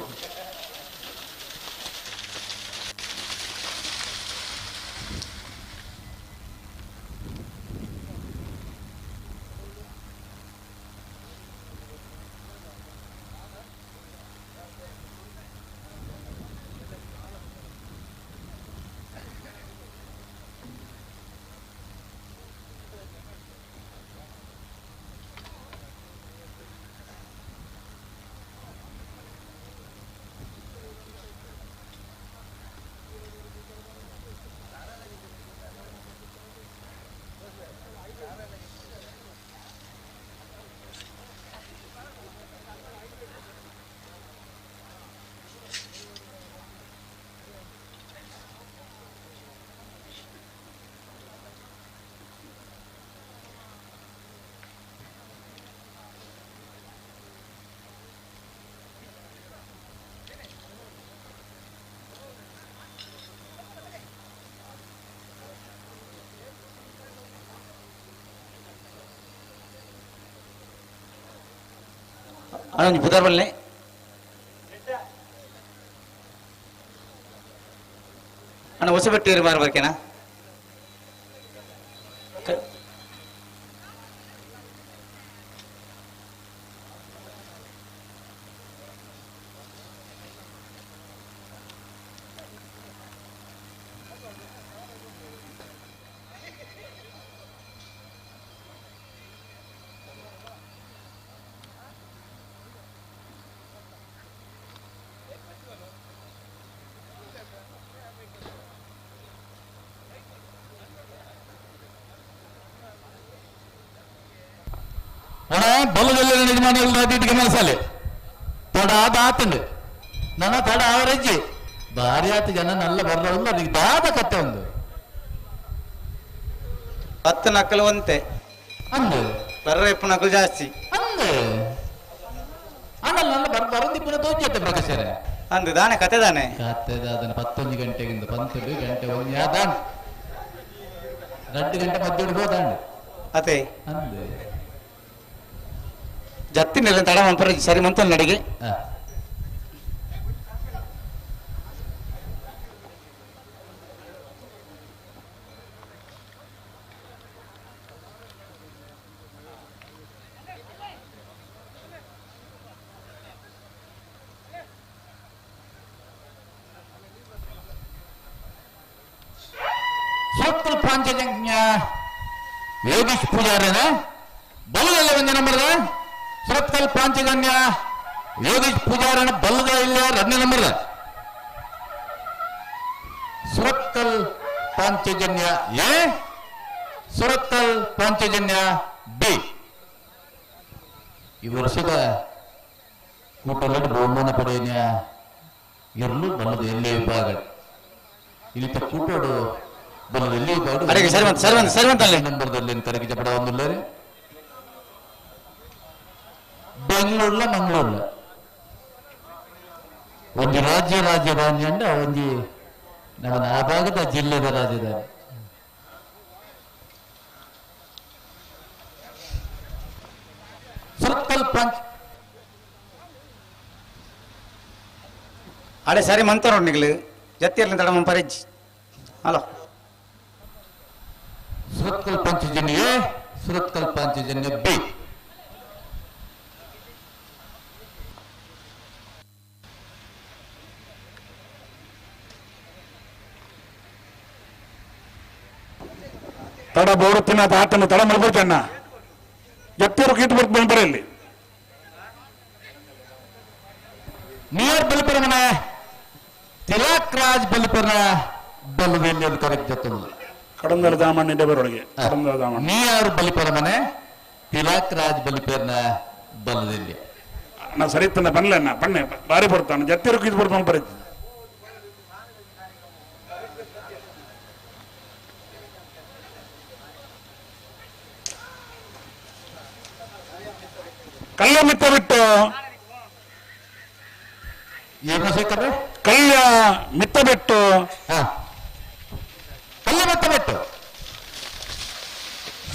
ಅಣ್ಣೊಂದು ಬುಧವಾರ ಬಲ್ಲೆ ಅಣ್ಣ ಹೊಸಬೆಟ್ಟು ಬಾರ ಬರ್ಕೇನಾ? ಅಣ್ಣ ಬಲ್ಲದಲ್ಲಿ ಯಜಮಾನಿಗಳು ಗಮನಿಸಲಿ ತಡ ಆದ ಆತಂಡು ನನ್ನ ತಡ ಅವರಜ್ಜಿ ಭಾರಿ ಆತ ಜನ ನಲ್ಲ ಬರ್ದ ಅದಕ್ಕೆ ದಾದ ಕತ್ತೆ ಒಂದು 10 ನಕಲು ಒಂತೆ ಅಂದು ಬರ್ರ ಇಪ್ಪು ನಕಲು ಜಾಸ್ತಿ ಅಂದು ಅಣ್ಣ ನನ್ನ ಬರಂದಿಪ್ಪುನ ತೋಜತ್ತೆ ಪ್ರಕಾಶರೇ ಅಂದು ದಾನೆ ಕತೆ ದಾನೆ ಕತೆ ದಾದನ 11 ಗಂಟೆಗಿಂದ 12 ಗಂಟೆ ಒಂದು ಯಾದಾಂಡ್ 2 ಗಂಟೆ ಮಧ್ಯಾಹ್ನ ಹೋದಾಂಡ್ ಅದೇ ಅಂದು ಜತ್ತಿನೆಲ್ಲ ತಡ ಮಂಪರ ಸರಿ ಮಂತಲ್ ನಡಿಗೆ. ಸೂತ್ರ ಪಾಂಚಜನ್ಯ ಯೋಗೇಶ್ ಪೂಜಾರನ ಬಲದಲ್ಲ ಒಂದು ನಂಬರ್ದ ಸುರತ್ಕಲ್ ಪಾಂಚಜನ್ಯ ಯೋಗೇಶ್ ಪೂಜಾರನ ಬಲ್ಲದ ಇಲ್ಲ 2ನೇ ನಂಬರ್ದ ಸುರತ್ಕಲ್ ಪಾಂಚಜನ್ಯ ಎ ಸುರತ್ಕಲ್ ಪಾಂಚಜನ್ಯ ಬಿ. ಈ ವರ್ಷದ ಕೂಟದಲ್ಲಿ ಬಹುಮಾನ ಪಡೆಯ ಎರಲು ಬಲ್ಲದ ಎಲ್ಲೇ ವಿಭಾಗ ಇಲ್ಲಿತ ಕೂಟೋಡು ಬಲ್ಲದ ಎಲ್ಲೇ ವಿಭಾಗ ಅರೆಗೆ ಸರಿ ಬಂತು, ಸರಿ ಬಂತು, ಸರಿ ಬಂತು ಅಲ್ಲಿ. ನಂಬರ್ದಲ್ಲಿ ಕರೆಗೆ ಜಪಡ ಒಂದುಲ್ಲರೆ ಬೆಂಗಳೂರ್ಲ ಮಂಗಳೂರ್ಲ ಒಂದು ರಾಜ್ಯ ರಾಜಧಾನಿ ಅಂಡ ಒಂದು ನಮ್ಮ ಆ ಭಾಗದ ಜಿಲ್ಲೆದ ರಾಜಧಾನಿ. ಸುರತ್ಕಲ್ ಪಂಚ್ ಅಡೆ ಸರಿ ಮಂತ ನೋಡಿ ಜತ್ತಿರ್ಲಿ ತಡ ಪರಿಜ್ ಹಲೋ. ಸುರತ್ಕಲ್ ಪಂಚಜನ್ಯ ಎ, ಸುರತ್ಕಲ್ ಪಂಚಜನ್ಯ ಬಿ. ತಡ ಬೋರುತ್ತಿನ ಆತನ ತಡ ಮಲ್ಬೋತಣ್ಣ ಎತ್ತಿರು ಕೀಟ್ ಬರ್ತು ಬರೆಯಲ್ಲಿ ನಿಯರ್ ಬಲಿಪರಮನ ತಿಲಕ್ ರಾಜ್ ಬಲಿಪರನ ಬಲದಲ್ಲಿ ಅದು ಕರೆಕ್ಟ್ ಜೊತೆ ಕಡಂದರ ದಾಮಣ್ಣ ಬರೊಳಗೆ ಕಡಂದರ ದಾಮಣ್ಣ ನಿಯರ್ ಬಲಿಪರಮನೆ ತಿಲಕ್ ರಾಜ್ ಬಲಿಪರನ ಬಲದಲ್ಲಿ ನಾ ಸರಿ ತನ್ನ ಬನ್ಲೆ ಅಣ್ಣ ಬನ್ನೆ ಬಾರಿ ಬರ್ತಾನೆ ಜತ್ತಿರು ಕೀಟ್ ಬರ್ತಾನೆ ಬರೀತಿ. ಕಲ್ಲ ಮಿತ್ತ ಬಿಟ್ಟು ಏನು ಶೇಖರ್ ಕಲ್ಲ ಮಿತ್ತ ಬಿಟ್ಟು ಕಲ್ಲ ಮಿತ್ತ ಬಿಟ್ಟು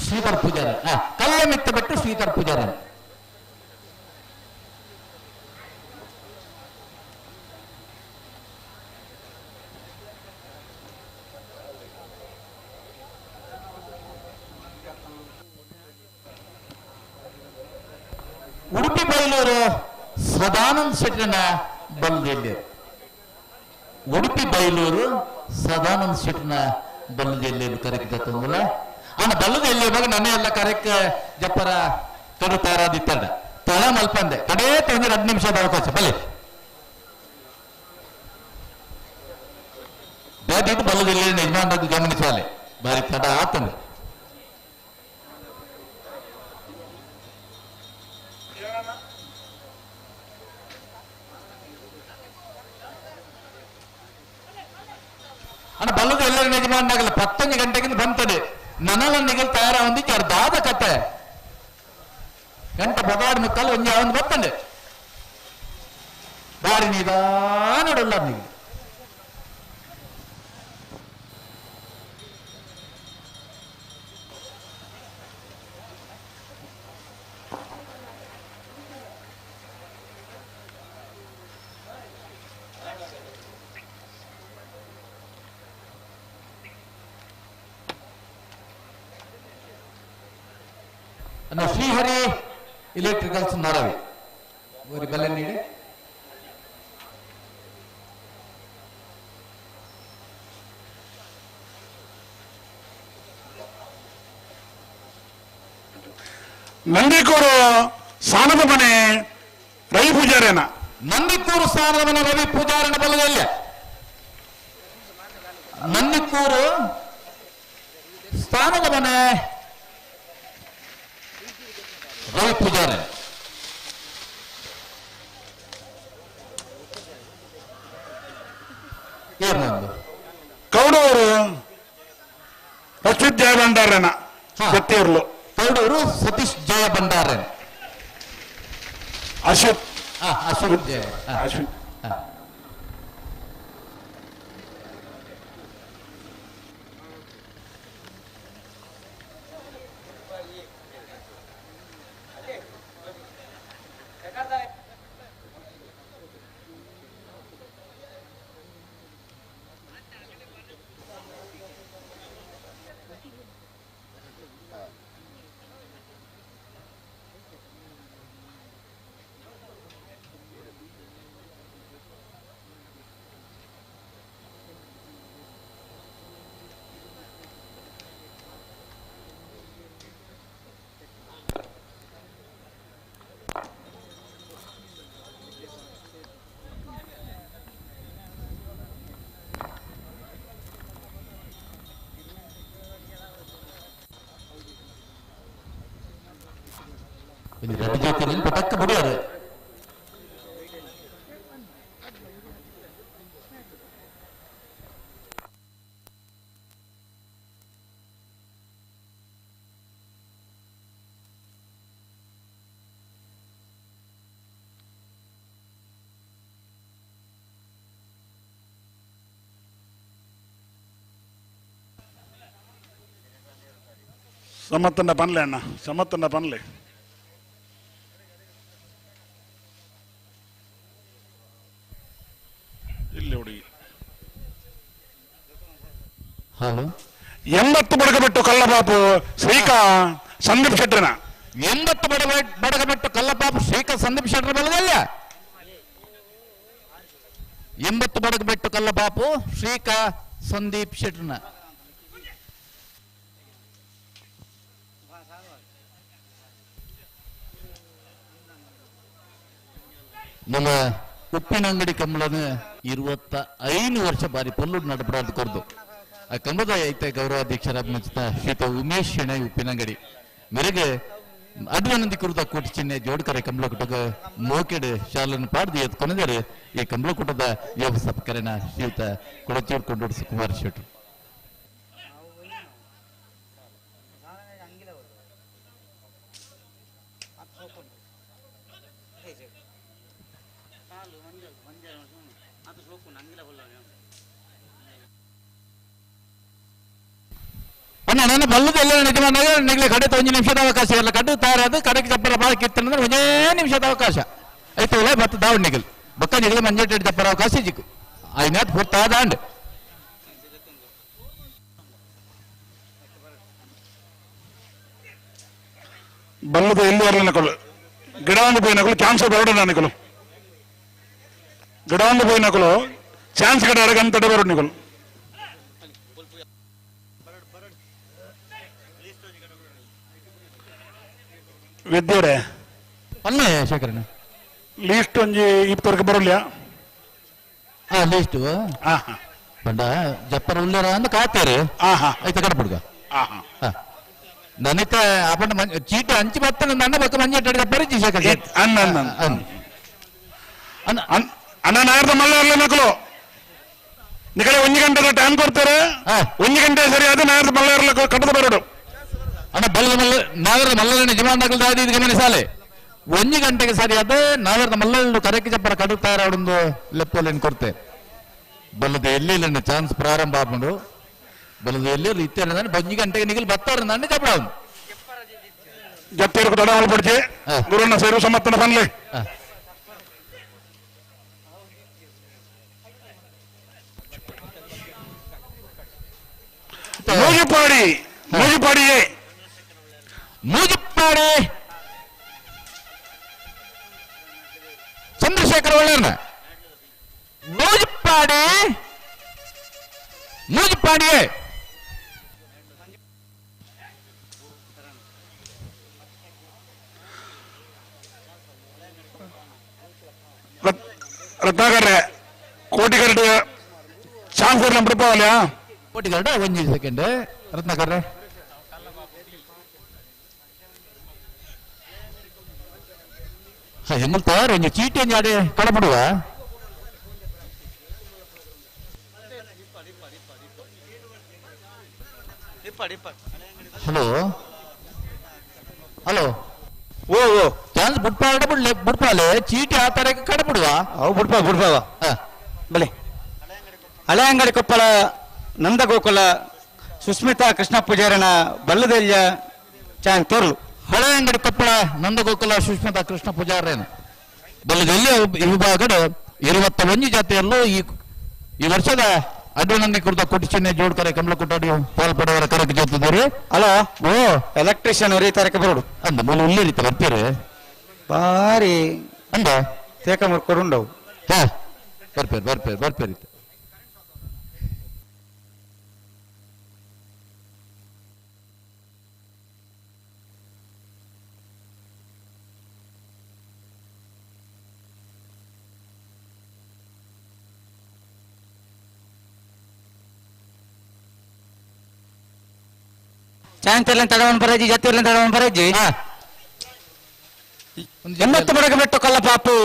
ಶ್ರೀಧರ್ ಪೂಜಾರಿ ಕಲ್ಲ ಮಿತ್ತ ಬಿಟ್ಟು ಶ್ರೀಧರ್ ಪೂಜಾರಿ. ಉಡುಪಿ ಬೈಲೂರು ಸದಾನಂದ ಶೆಟ್ಟನ ಬಲದಲ್ಲಿ ಉಡುಪಿ ಬೈಲೂರು ಸದಾನಂದ ಶೆಟ್ಟನ ಬಲದಲ್ಲಿ ಕರೆಕ್ಟ್ ತಂದಲ್ಲ ಅವನ ಬಲ್ಲದಲ್ಲಿ ಇವಾಗ ನನ್ನೇ ಎಲ್ಲ ಕರೆಕ್ಟ್ ಜಪ್ಪರ ಕಡು ತಯಾರಾದಿತ್ತಂಡ ತಳ ಮಲ್ಪಂದೆ ಕಡೇ ತಂದ್ರೆ 2 ನಿಮಿಷದ ಅವಕಾಶ ಬಲೆ ಬೇದಿದ್ದು ಬಲ್ಲದಲ್ಲಿ ಯಜಮಾನದ್ದು ಗಮನಿಸಾಲೆ ಬಾರಿ ತಡ ಆತಂದೆ. ಅಣ್ಣ ಬಲ್ಲದ ಎಲ್ಲರ ಯಜಮಾನಾಗಲ್ಲ 11 ಗಂಟೆಗಿಂತ ಬಂತದೆ ನನಲ ನಿಗಲ್ ತಯಾರ ಹೊಂದಿಕ್ಕೆ ದಾದ ಕತೆ ಗಂಟೆ ಬಗಾಡ್ ಮುಕ್ಕಲ್ ಒಂಜಿ ಅವನು ಬರ್ತಂಡೆ ಬಾರಿ ನಿಧಾನ ನೀವು. ಶ್ರೀಹರಿ ಎಲೆಕ್ಟ್ರಿಕಲ್ಸ್ ನರವಿ ಊರಿ ಬಲೆ ನೀಡಿ. ನಂದಿಕೂರು ಸಾನದ ಮನೆ ರವಿ ಪೂಜಾರನ. ನಂದಿಕೂರು ಸಾನದ ಮನೆ ರವಿ ಪೂಜಾರನ ಬಲದಲ್ಲಿ ನಂದಿಕೂರು ಸ್ಥಾನದ ಮನೆ ರವಿ ಪೂಜಾರಿ. ಏನೊಂದು ಕೌಡೂರು ರಕ್ಷಿತ್ ಜಯ ಭಂಡಾರನ ಜತ್ತಿರ್ಲು. ಕೌಡೂರು ಸತೀಶ್ ಜಯ ಭಂಡಾರನ್. ಅಶ್ವಥ್ ಅಶ್ವಥ್ ಜಯ. ಅಶ್ವಿತ್. ಇಲ್ಲಿ ರಡ್ಡು ಜೊತೆ ಪಟಕ್ಕ ಬಿಡಿಯಾರು. ಸಮತ್ತಂಡ ಪನ್ಲೆ ಅಣ್ಣ, ಸಮತ್ತಂಡ ಪನ್ಲೆ. ಇಲ್ಲಿ ಹುಡುಗಿ. ಹಲೋ. 80 ಬಡಗಬೆಟ್ಟು ಕಲ್ಲಬಾಪು ಶ್ರೀಕಾ ಸಂದೀಪ್ ಶೆಟ್ಟರ್ನ. 80 ಬಡಗಬೆಟ್ಟು ಕಲ್ಲಬಾಪು ಶ್ರೀಕಾ ಸಂದೀಪ್ ಶೆಟ್ಟರ್ ಬಲದಲ್ಲ. 80 ಬಡಗಬೆಟ್ಟು ಕಲ್ಲಬಾಪು ಶ್ರೀಕಾ ಸಂದೀಪ್ ಶೆಟ್ಟರ್ನ. ನಮ್ಮ ಉಪ್ಪಿನಂಗಡಿ ಕಂಬಳನ 25 ವರ್ಷ ಬಾರಿ ಪೊಲ್ಲುಡ್ ನಡಪಡಾದ ಕೊರ್ದು ಆ ಕಂಬದ ಐತೆ ಗೌರವಾಧ್ಯಕ್ಷರ ಮಂಚಿತ ಶ್ರೀತ ಉಮೇಶ್ ಶೆಣೈ ಉಪ್ಪಿನಂಗಡಿ ಮೇರೆಗೆ ಅಡ್ವನಂದಿ ಕುರಿತ ಕೋಟಿ ಚಿಹ್ನೆ ಜೋಡ್ಕರೆ ಕಂಬಳಕೂಟದ ಮೋಕೆಡ್ ಶಾಲನ್ನು ಪಾಡ್ದು ಎತ್ಕೊಂಡಿದ್ದಾರೆ. ಈ ಕಂಬಳಕೂಟದ ವ್ಯವಸ್ಥಾಪಕರನ್ನ ಶ್ರೀಯುತ ಕೊಡಚೂರ್ ಕೊಂಡೋಡಿಸಿ ಕುಮಾರ್ ಶೆಟ್ರು. ಅಣ್ಣ ನನ್ನ ಬಲ್ಲದ ಎಲ್ಲ ನಿಜಮಾನಾಗ ನಿಗಲಿ ಕಡೆ 1 ನಿಮಿಷದ ಅವಕಾಶ ಇಲ್ಲ. ಕಡ್ಡು ತಯಾರಾದ ಕಡೆಗೆ ಚಪ್ಪರ ಬಾಕಿ ಇತ್ತಂದ್ರೆ 1 ನಿಮಿಷದ ಅವಕಾಶ ಆಯ್ತು. ಇಲ್ಲ ಬತ್ತ ದಾವಣ ನಿಗಲ್ ಬಕ್ಕ ನಿಗಲಿ ಮಂಜೆಟ್ ಚಪ್ಪರ ಅವಕಾಶ ಜಿಕ್ಕು ಐನಾತ್ ಪೂರ್ತಾದಾಂಡ್. ಬಲ್ಲದ ಎಲ್ಲಿ ಬರಲ್ಲ ನಕಲು ಗಿಡ ಒಂದು ಪೋಯಿ ನಕಲು ಕ್ಯಾನ್ಸರ್ ಬರಡ ನಕಲು ಗಿಡ ಒಂದು ಪೋಯಿ ನಕಲು ಚಾನ್ಸ್ ಕಡೆ ಅರಗಂತಡೆ ಬರೋಡು ನಿಕಲು. ವಿದ್ಯರೇ ಅಲ್ಲೇ ಶೇಖರಣ್ಣ ಲೀಸ್ಟ್ ಒಂಜಿ ಇಪ್ಪತ್ತವರೆಗೆ ಬರಲಿಯ ಲೀಸ್ಟ್ ಬಂಡ ಜಪ್ಪರ ಉಲ್ಲೇರ ಅಂದ ಕಾತೇರು ಐತ ಕಡೆ ಬಿಡ್ಗ ನನಕ ಅಪಂಡ ಚೀಟ ಹಂಚಿ ಬತ್ತ ನನ್ನ ಬಕ್ಕ ಮಂಜೆ ಜಪ್ಪರ ಶೇಖರ್ ಅನ್ನ ಅನ್ನ ಅನ್ನ ನಾಯರ್ದ ಮಲ್ಲ ಅಲ್ಲ ನಕಲು ನಿಕಡೆ 1 ಗಂಟೆದ ಟೈಮ್ ಕೊಡ್ತಾರೆ. 1 ಗಂಟೆ ಸರಿ ಅದು ನಾಯರ್ದ ಮಲ್ಲ ಇರಲ್ಲ ಕಟ್ಟದ ಬರೋಡು. ಅಣ್ಣ ಬಲ್ಲ ಮಲ್ಲ ನಾಗರದ ಮಲ್ಲನ ಯಜಮಾನಗಳು ಇದು ಗಮನಿಸಾಲೆ 1 ಗಂಟೆಗೆ ಸರಿಯಾದ ನಾಗರದ ಮಲ್ಲನ್ನು ಕರೆಕ್ಕೆ ಚಪ್ಪರ ಕಡುತ್ತಾರೆ ಅವಡೊಂದು ಲೆಪ್ಪೋಲೇನು ಕೊಡ್ತೆ ಬಲ್ಲದ ಎಲ್ಲಿ ಇಲ್ಲ ಚಾನ್ಸ್ ಪ್ರಾರಂಭ ಆಪುಂಡು ಬಲ್ಲದ ಎಲ್ಲಿ ಇತ್ತೇನೆ 1 ಗಂಟೆಗೆ ನಿಗಲ್ ಬತ್ತಾರೆ ನನ್ನ ಚಪ್ಪರ ಅವನು ಜಪ್ಪೇರು ದೊಡ್ಡ ಪಡಿಸಿ ಗುರುನ ಸೇರು ಸಮರ್ಥನ ಬನ್ಲಿ. ಮೂಜಿಪಾಡಿ ಮೂಜಿಪಾಡಿಯೇ ಮೂಜಿಪಾಡಿ ಚಂದ್ರಶೇಖರ ಒಳ್ಳೆಯನ ಮೂಜಿಪಾಡಿ ಮೂಜಿಪಾಡಿಯೇ ರತ್ನಾಕರ್ರೆ ಕೋಟಿಗರಡು ಚಾನ್ಸ್ ನಮ್ಮ ಬಿಡ್ಪಾವಲ್ಯಾ ಕೋಟಿಗರಡ 1 ಸೆಕೆಂಡ್ ರತ್ನಾಕರ್ರೆ ಹೆಂಗಲ್ ತಯಾರು ಒಂಜಿ ಚೀಟಿ ಒಂಜಿ ಅಡೆ ಕಡಪಡುವ ಹಲೋ ಹಲೋ ಓ ಓ ಚಾನ್ಸ್ ಬುಡ್ಪಾಡ ಬುಡ್ಲೆ ಬುಡ್ಪಾಲೆ ಚೀಟಿ ಆ ತರ ಕಡಪಡುವ ಅವು ಬುಡ್ಪಾ ಬುಡ್ಪಾವ ಬಲೆ ಹಳೆ ಅಂಗಡಿ ಕೊಪ್ಪಳ ನಂದಗೋಕುಲ ಸುಸ್ಮಿತಾ ಕೃಷ್ಣ ಪೂಜಾರನ ಬಲ್ಲದೆಲ್ಯ ಚಾನ್ ತೋರ್ಲು. ಹಳೆ ಅಂಗಡಿ ಕೊಪ್ಪಳ ನಂದಗೋಕುಲ ಸುಷ್ಮಿತಾ ಕೃಷ್ಣ ಪೂಜಾರನ ಬಲ್ಲದೆಲ್ಯ ವಿಭಾಗದ 21 ಜಾತಿಯಲ್ಲೂ ಈ ವರ್ಷದ ಅಡ್ಡನಂದಿ ಕುರಿತ ಕೋಟಿ ಚಿಹ್ನೆ ಜೋಡ್ಕರೆ ಕಮಲಕುಟ್ಟಾಡಿ ಪಾಲ್ಪಡುವರ ಕರೆಕ್ ಜೊತೆದವರು. ಹಲೋ ಓ ಎಲೆಕ್ಟ್ರಿಷಿಯನ್ ಅವ್ರು ಈ ತಾರೀಕು ಬರೋಡು ಅಂದ ಮೂಲ ಉಲ್ಲಿ ರೀತಿ ಬರ್ತೀರಿ ಬಾರಿ ಅಂದ ತೇಕ ಮುರ್ಕೊಡುಂಡವು. ಹಾ ಬರ್ಪೇರು ಬರ್ಪೇರು ಬರ್ಪೇರಿ. ಚಾಂತಿರ್ಲನ್ ತಡವನ್ ಬರಜ್ಜಿ ಜತ್ತಿರ್ಲನ್ ತಡವನ್ ಬರಜ್ಜಿ 80 ಬಡಗ ಬೆಟ್ಟು ಕಲ್ಲಪಾಪು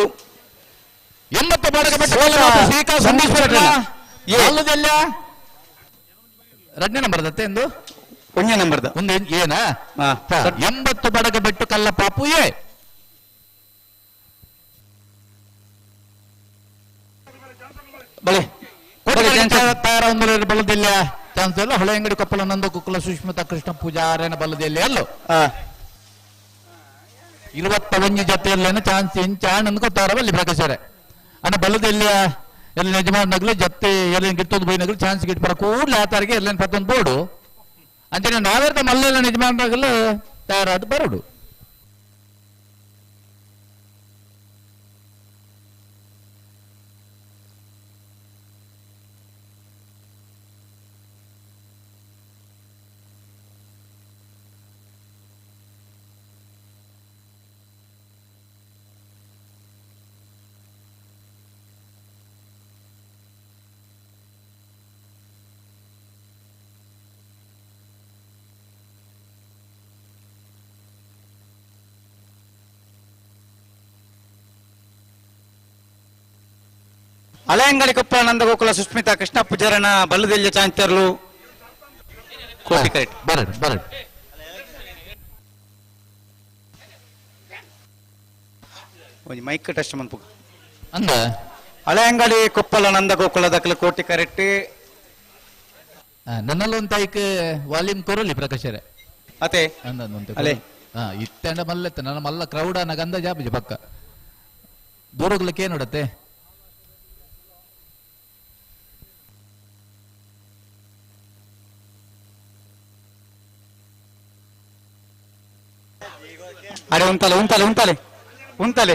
80 ಬಡಗ ಬೆಟ್ಟು ಕಲ್ಲಪಾಪು ಶ್ರೀಕಾ ಸಂದೀಪ್ ಅಲ್ಲದೆಲ್ಲ 2ನೇ ನಂಬರ್ ದತ್ತೆ ಎಂದು 1ನೇ ನಂಬರ್ದ ಒಂದು ಏನಾ 80 ಬಡಗ ಬೆಟ್ಟು ಕಲ್ಲಪಾಪು ಎ ಬಲೆ ತಯಾರ ಒಂದು ಬಲದಿಲ್ಲ ಚಾನ್ಸ್ ಎಲ್ಲ ಹೊಳೆಯಂಗಡಿ ಕೊಪ್ಪಳ ನಂದ ಕುಕ್ಕಲ ಸುಷ್ಮಿತಾ ಕೃಷ್ಣ ಪೂಜಾರನ ಬಲ್ಲದಲ್ಲಿ ಅಲ್ಲೋ 21 ಜೊತೆಯಲ್ಲೇನು ಚಾನ್ಸ್ ಇಂಚಾಣ್ ಅಂದ್ಕೊತಾರ ಬಲ್ಲಿ ಪ್ರಕಾಶರೇ ಅನ್ನ ಬಲ್ಲದಲ್ಲಿ ಎಲ್ಲಿ ಯಜಮಾನಗ್ಲು ಜತ್ತೆ ಎಲ್ಲಿ ಗಿಟ್ಟೊಂದು ಬೈನಗ್ಲು ಚಾನ್ಸ್ ಗಿಟ್ ಬರ ಕೂಡ್ಲೆ ಆತಾರಿಗೆ ಎಲ್ಲೇನು ಪತ್ತೊಂದು ಬೋರ್ಡು ಅಂಚನೆ ನಾವೇರ್ದ ಮಲ್ಲೆಲ್ಲ ಯಜಮಾನಗ್ಲು ತಯಾರಾದ ಬರೋಡು. ಹಳೆಯಂಗಡಿ ಕೊಪ್ಪಳ ನಂದಗೋಕುಲ ಸುಸ್ಮಿತಾ ಕೃಷ್ಣ ಪೂಜಾರನ ಬಲ್ಲದೆಲ್ಲ ಚಾಂತರ್ಲು ಕೋಟಿ ಕರೆಕ್ಟ್ ಬರಡ್ ಬರಡ್ ಒಂಜಿ ಮೈಕ್ ಟೆಸ್ಟ್ ಮನ್ಪುಗ ಅಂದ ಹಳೆಯಂಗಡಿ ಕೊಪ್ಪಳ ನಂದಗೋಕುಲ ದಕ್ಕಲ ಕೋಟಿ ಕರೆಕ್ಟ್ ನನ್ನಲ್ಲೊಂದು ಐಕ್ ವಾಲ್ಯೂಮ್ ಕೊರಲಿ ಪ್ರಕಾಶರೇ ಅತೆ ಅಲೆ ಇತ್ತಂಡ ಮಲ್ಲೆತ್ತ ನನ್ನ ಮಲ್ಲ ಕ್ರೌಡ್ ಅನ್ನ ಗಂಧ ಜಾಪಜಿ ಪಕ್ಕ ದೂರಗ್ಲಕ್ಕೆ ನೋಡತ್ತೆ ಅರೆ ಉಂತಲೆ ಉಂತಲೆ ಉಂತಲೆ ಉಂತಲೆ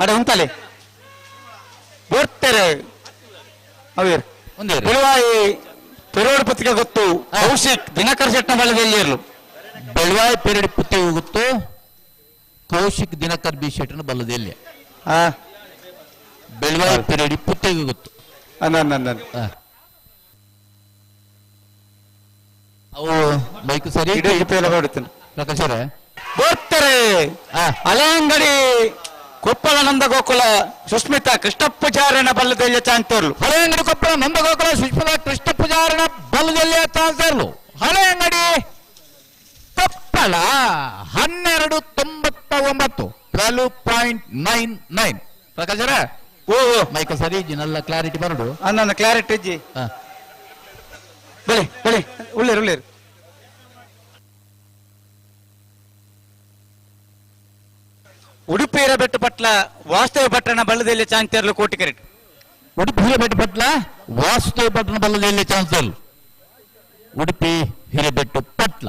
ಅರೆ ಉಂತಲೆ ಬೋರ್ತಾರೆ ಅವೇರ್ ಬೆಳವಾಯಿ ಪೆರೋಡ್ ಪತ್ರಿಕೆ ಗೊತ್ತು ಕೌಶಿಕ್ ದಿನಕರ್ ಶೆಟ್ನ ಬಲದಲ್ಲಿ ಇರಲು ಬೆಳವಾಯಿ ಪೆರಡಿ ಪುತ್ತಿಗೆ ಗೊತ್ತು ಕೌಶಿಕ್ ದಿನಕರ್ ಬಿ ಶೆಟ್ಟನ ಬಲ್ಲದಲ್ಲಿ ಬೆಳವಾಯಿ ಪೆರಡಿ ಪುತ್ತಿಗೆ ಗೊತ್ತು ಅವು ಬೈಕ್ ಸರಿ ಪ್ರಕಾಶರೇ ಬೋರ್ತಾರೆ ಹಳೆಯಂಗಡಿ ಕೊಪ್ಪಳ ನಂದಗೋಕುಲ ಸುಸ್ಮಿತಾ ಕೃಷ್ಣ ಪೂಜಾರನ ಬಲ್ಲದೆಲ್ಲ ಚಾಂತರ್ಲು ಹಳೆಯಂಗಡಿ ಕೊಪ್ಪಳ ನಂದಗೋಕುಲ ಸುಸ್ಮಿತಾ ಕೃಷ್ಣ ಪೂಜಾರನ ಬಲ್ಲದೆಲ್ಲ ಚಾಂತರ್ಲು ಹಳೆಯಂಗಡಿ ಕೊಪ್ಪಳ 12.99 12.99 ಪ್ರಕಾಶರ ಓ ಮೈಕ್ ಸರಿ ನಲ್ಲ ಕ್ಲಾರಿಟಿ ಬರಡು ನನ್ನ ಕ್ಲಾರಿಟಿ ಇಜ್ಜಿ ಬಳೆ ಬಳೆ ಉಳ್ಳೇರು ಉಳ್ಳೇರು ಉಡುಪಿ ಹಿರಬೆಟ್ಟು ಪಟ್ಲ ವಾಸ್ತವ ಪಟ್ಟಣ ಬಲ್ಲದಲ್ಲಿ ಚಾಂತರ್ಲು ಕೋಟಿ ಕರೆಕ್ಟ್ ಉಡುಪಿ ಹಿರೇಬೆಟ್ಟು ಪಟ್ಲ ವಾಸುದೇವ ಪಟ್ಟಣ ಬಲ್ಲದಲ್ಲಿ ಚಾನ್ಸಲ್ ಉಡುಪಿ ಹಿರೇಬೆಟ್ಟು ಪಟ್ಲ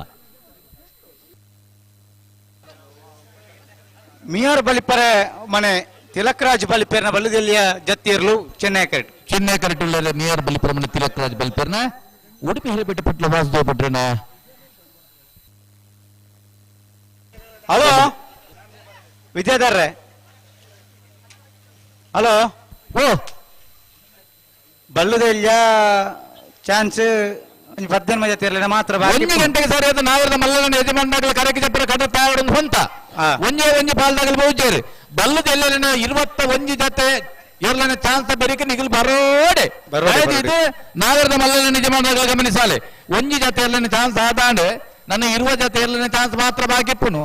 ಮಿಯಾರ್ ಬಲಿಪರೆ ಮನೆ ತಿಲಕರಾಜ್ ಬಲಿಪೇರ್ನ ಬಲ್ಲದೆಲ್ಲಿಯ ಜತ್ತಿರ್ಲು ಚೆನ್ನೈ ಕರೆಕ್ಟ್ ಚೆನ್ನೈ ಕರೆಕ್ಟ್ ಉಳ್ಳ ಮಿಯಾರ್ ಬಲಿಪರ ಮನೆ ತಿಲಕರಾಜ್ ಬಲಿಪರ್ನ ಉಡುಪಿ ಹಿರೇಬೆಟ್ಟು ಪಟ್ಲ ವಾಸುದೇವ ಪಟ್ಟಣ. ಹಲೋ ವಿದ್ಯಾಧರ್ರೆ ಹಲೋ ಓ ಬಲ್ಲದೆಲ್ಲ ಚಾನ್ಸ್ ಪದ್ದನ್ ಮಜಾ ತೀರ್ಲಿನ ಮಾತ್ರ ಬಾಕಿ 1 ಗಂಟೆಗೆ ಸರಿ ಅದು ನಾವರದ ಮಲ್ಲನ ಯಜಮಾನಗಳ ಕರಕ್ಕೆ ಜಪ್ಪರ ಕಡ ತಾವಡೊಂದು ಹೊಂತ ಒಂಜೇ ಒಂಜಿ ಪಾಲ್ದಾಗಲು ಬಹುಜೇರಿ ಬಲ್ಲದ ಎಲ್ಲೆಲ್ಲ 21 ಜೊತೆ ಎರ್ಲನ ಚಾನ್ಸ್ ಬರಿಕೆ ನಿಗಲ್ ಬರೋಡೆ ಇದು ನಾವರದ ಮಲ್ಲನ ಯಜಮಾನಗಳ ಗಮನಿಸಾಲೆ ಒಂಜಿ ಜೊತೆ ಎಲ್ಲನ ಚಾನ್ಸ್ ಆದಾಂಡೆ ನನ್ನ ಇರುವ ಜೊತೆ ಎಲ್ಲನ ಚಾನ್ಸ್ ಮಾತ್ರ ಬಾಕಿ ಇಪ್ಪುನು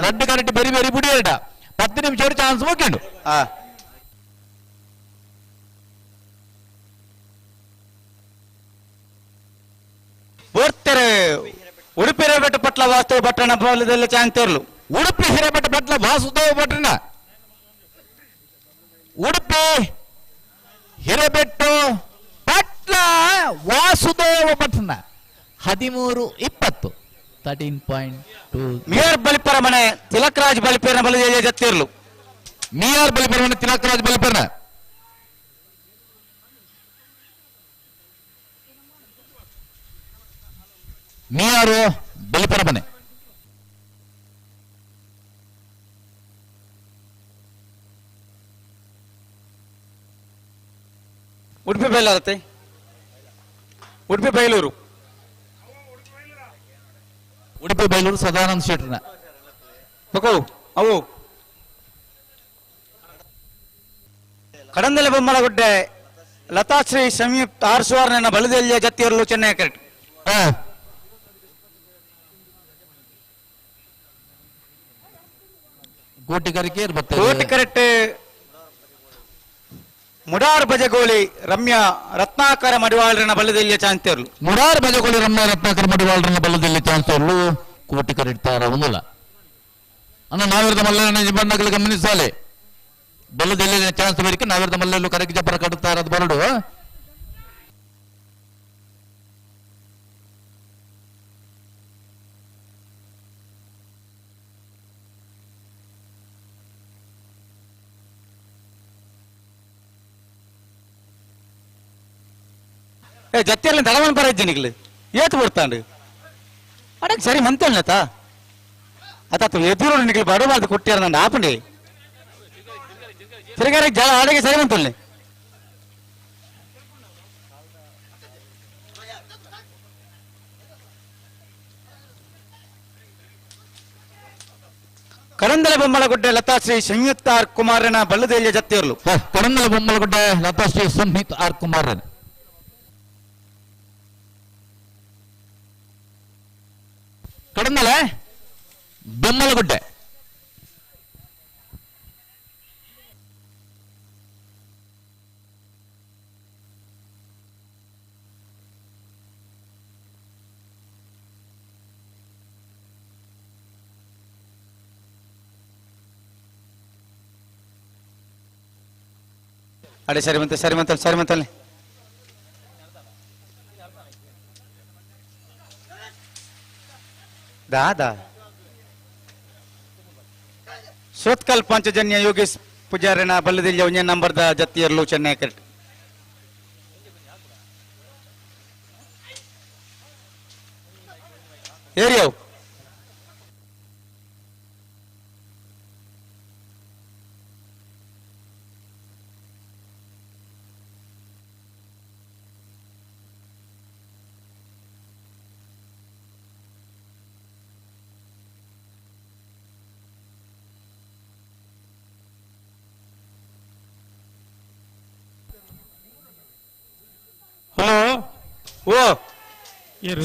ರಡ್ಡು ಕರೆಕ್ಟ್ ಬರಿ ಬರಿ ಬುಡಿ ಎರಡ 10 ನಿಮಿಷ ಚಾನ್ಸ್ ಮುಗಿಂಡು. ಬೋರ್ತಾರೆ ಉಡುಪಿ ಹಿರೇಬೆಟ್ಟು ಪಟ್ಲ ವಾಸ್ತವ ಪಟ್ಟಣ ಬಲ್ಲದಲ್ಲಿ ಚಾಂತರ್ಲು ಉಡುಪಿ ಹಿರೇಬೆಟ್ಟು ಪಟ್ಲ ವಾಸುದೇವ ಪಟ್ಟಣ ಉಡುಪಿ ಹಿರೇಬೆಟ್ಟು ಪಟ್ಲ ವಾಸುದೇವ ಪಟ್ಟಣ 13.20 13.2 ಮಿಯರ್ ಬಲಿಪರ ಮನೆ ತಿಲಕರಾಜ್ ಬಲಿಪೇರ್ನ ಬಲದಲ್ಲಿ ಜತ್ತಿರ್ಲು ಮಿಯರ್ ಬಲಿಪರ ಮನೆ ತಿಲಕರಾಜ್ ಬಲಿಪರ್ನ ಮಿಯಾರು ಬಲಿಪರ ಮನೆ ಉಡುಪಿ ಬೈಲಾರತ್ತೆ ಉಡುಪಿ ಬೈಲೂರು ಉಡುಪಿ ಬೈಲೂರು ಸದಾನಂದ ಶೆಟ್ಟರ್ನ ಅವು ಕಡಂದಲೆ ಬೊಮ್ಮಲಗುಡ್ಡೆ ಲತಾಶ್ರೀ ಸಂಯುಕ್ತ ಆರ್ ಸುವರ್ಣನ ಬಲದೆಲ್ಲಿಯ ಜತ್ತಿಯರ್ಲು ಚೆನ್ನೈ ಕರೆಕ್ಟ್ Koti correct Koti correct. ಮುಡಾರ್ Bajagoli Ramya Ratnakar ಮಡಿವಾಳರನ ಬಲ್ಲದೆಲ್ಲಿಯ ಚಾನ್ಸರ್ಲು. ಮುಡಾರ್ Bajagoli Ramya Ratnakar ಮಡಿವಾಳರನ ಬಲ್ಲದೆಲ್ಲಿಯ ಚಾನ್ಸರ್ಲು Koti correct ಒಂದಲ್ಲ. ಅಣ್ಣ ನಾವಿರದ ಮಲ್ಲನ ಬಣ್ಣಗಳು ಗಮನಿಸಾಲೆ ಬಲ್ಲದೆಲ್ಲಿ ಚಾನ್ಸ್ ಬೇಡಿಕೆ ನಾವಿರದ ಮಲ್ಲೆಲ್ಲೂ ಕರೆಕ್ಟ್ ಜಬ್ಬರ ಕಟ್ಟುತ್ತಾರೆ ಅದು ಬರಡು. ಏ ಜತ್ತಿಯಲ್ಲಿ ತಡವನ್ ಬರ ಇದ್ದೀನಿ ಏತು ಬರ್ತಾಂಡು ಅಡಕ್ ಸರಿ ಮಂತೇಳ್ನತ ಅತ್ತ ಎದುರು ನಿಗಲು ಬಡಬಾರ್ದು ಕೊಟ್ಟಿರ ನಂದು ಆಪಂಡಿ ತಿರುಗಾರ ಜಲ ಅಡಗೆ ಸರಿ ಮಂತಲ್ನಿ. ಕರಂದಲ ಬೊಮ್ಮಲಗುಡ್ಡೆ ಲತಾಶ್ರೀ ಸಂಯುಕ್ತ ಆರ್ ಕುಮಾರನ ಬಲ್ಲದೇಲಿಯ ಜತ್ತಿಯರ್ಲು. ಕರಂದಲ ಬೊಮ್ಮಲಗುಡ್ಡೆ ಲತಾಶ್ರೀ ಸಂಹಿತ್ ಆರ್ ಕುಮಾರನ್. ಕಡಂದಲ ಬೊಮ್ಮಲಗುಡ್ಡೆ ಅಡೆ ಸರಿ ಮಂತ ಸರಿ ಮಂತಲ್ ಸರಿ ಮಂತಲ್ಲಿ. ದಾದಾ ಸೋತ್ಕಲ್ ಪಂಚಜನ್ಯ ಯೋಗೇಶ್ ಪೂಜಾರನ ಬಲ್ಲದಿಲ್ಲ ಒಂಜೆ ನಂಬರ್ದ ಜತ್ತಿಯರ್ಲು ಚೆನ್ನೈ ಕರೆಕ್ಟ್. ಏರಿಯಾವ್ ಹಲೋ ಓ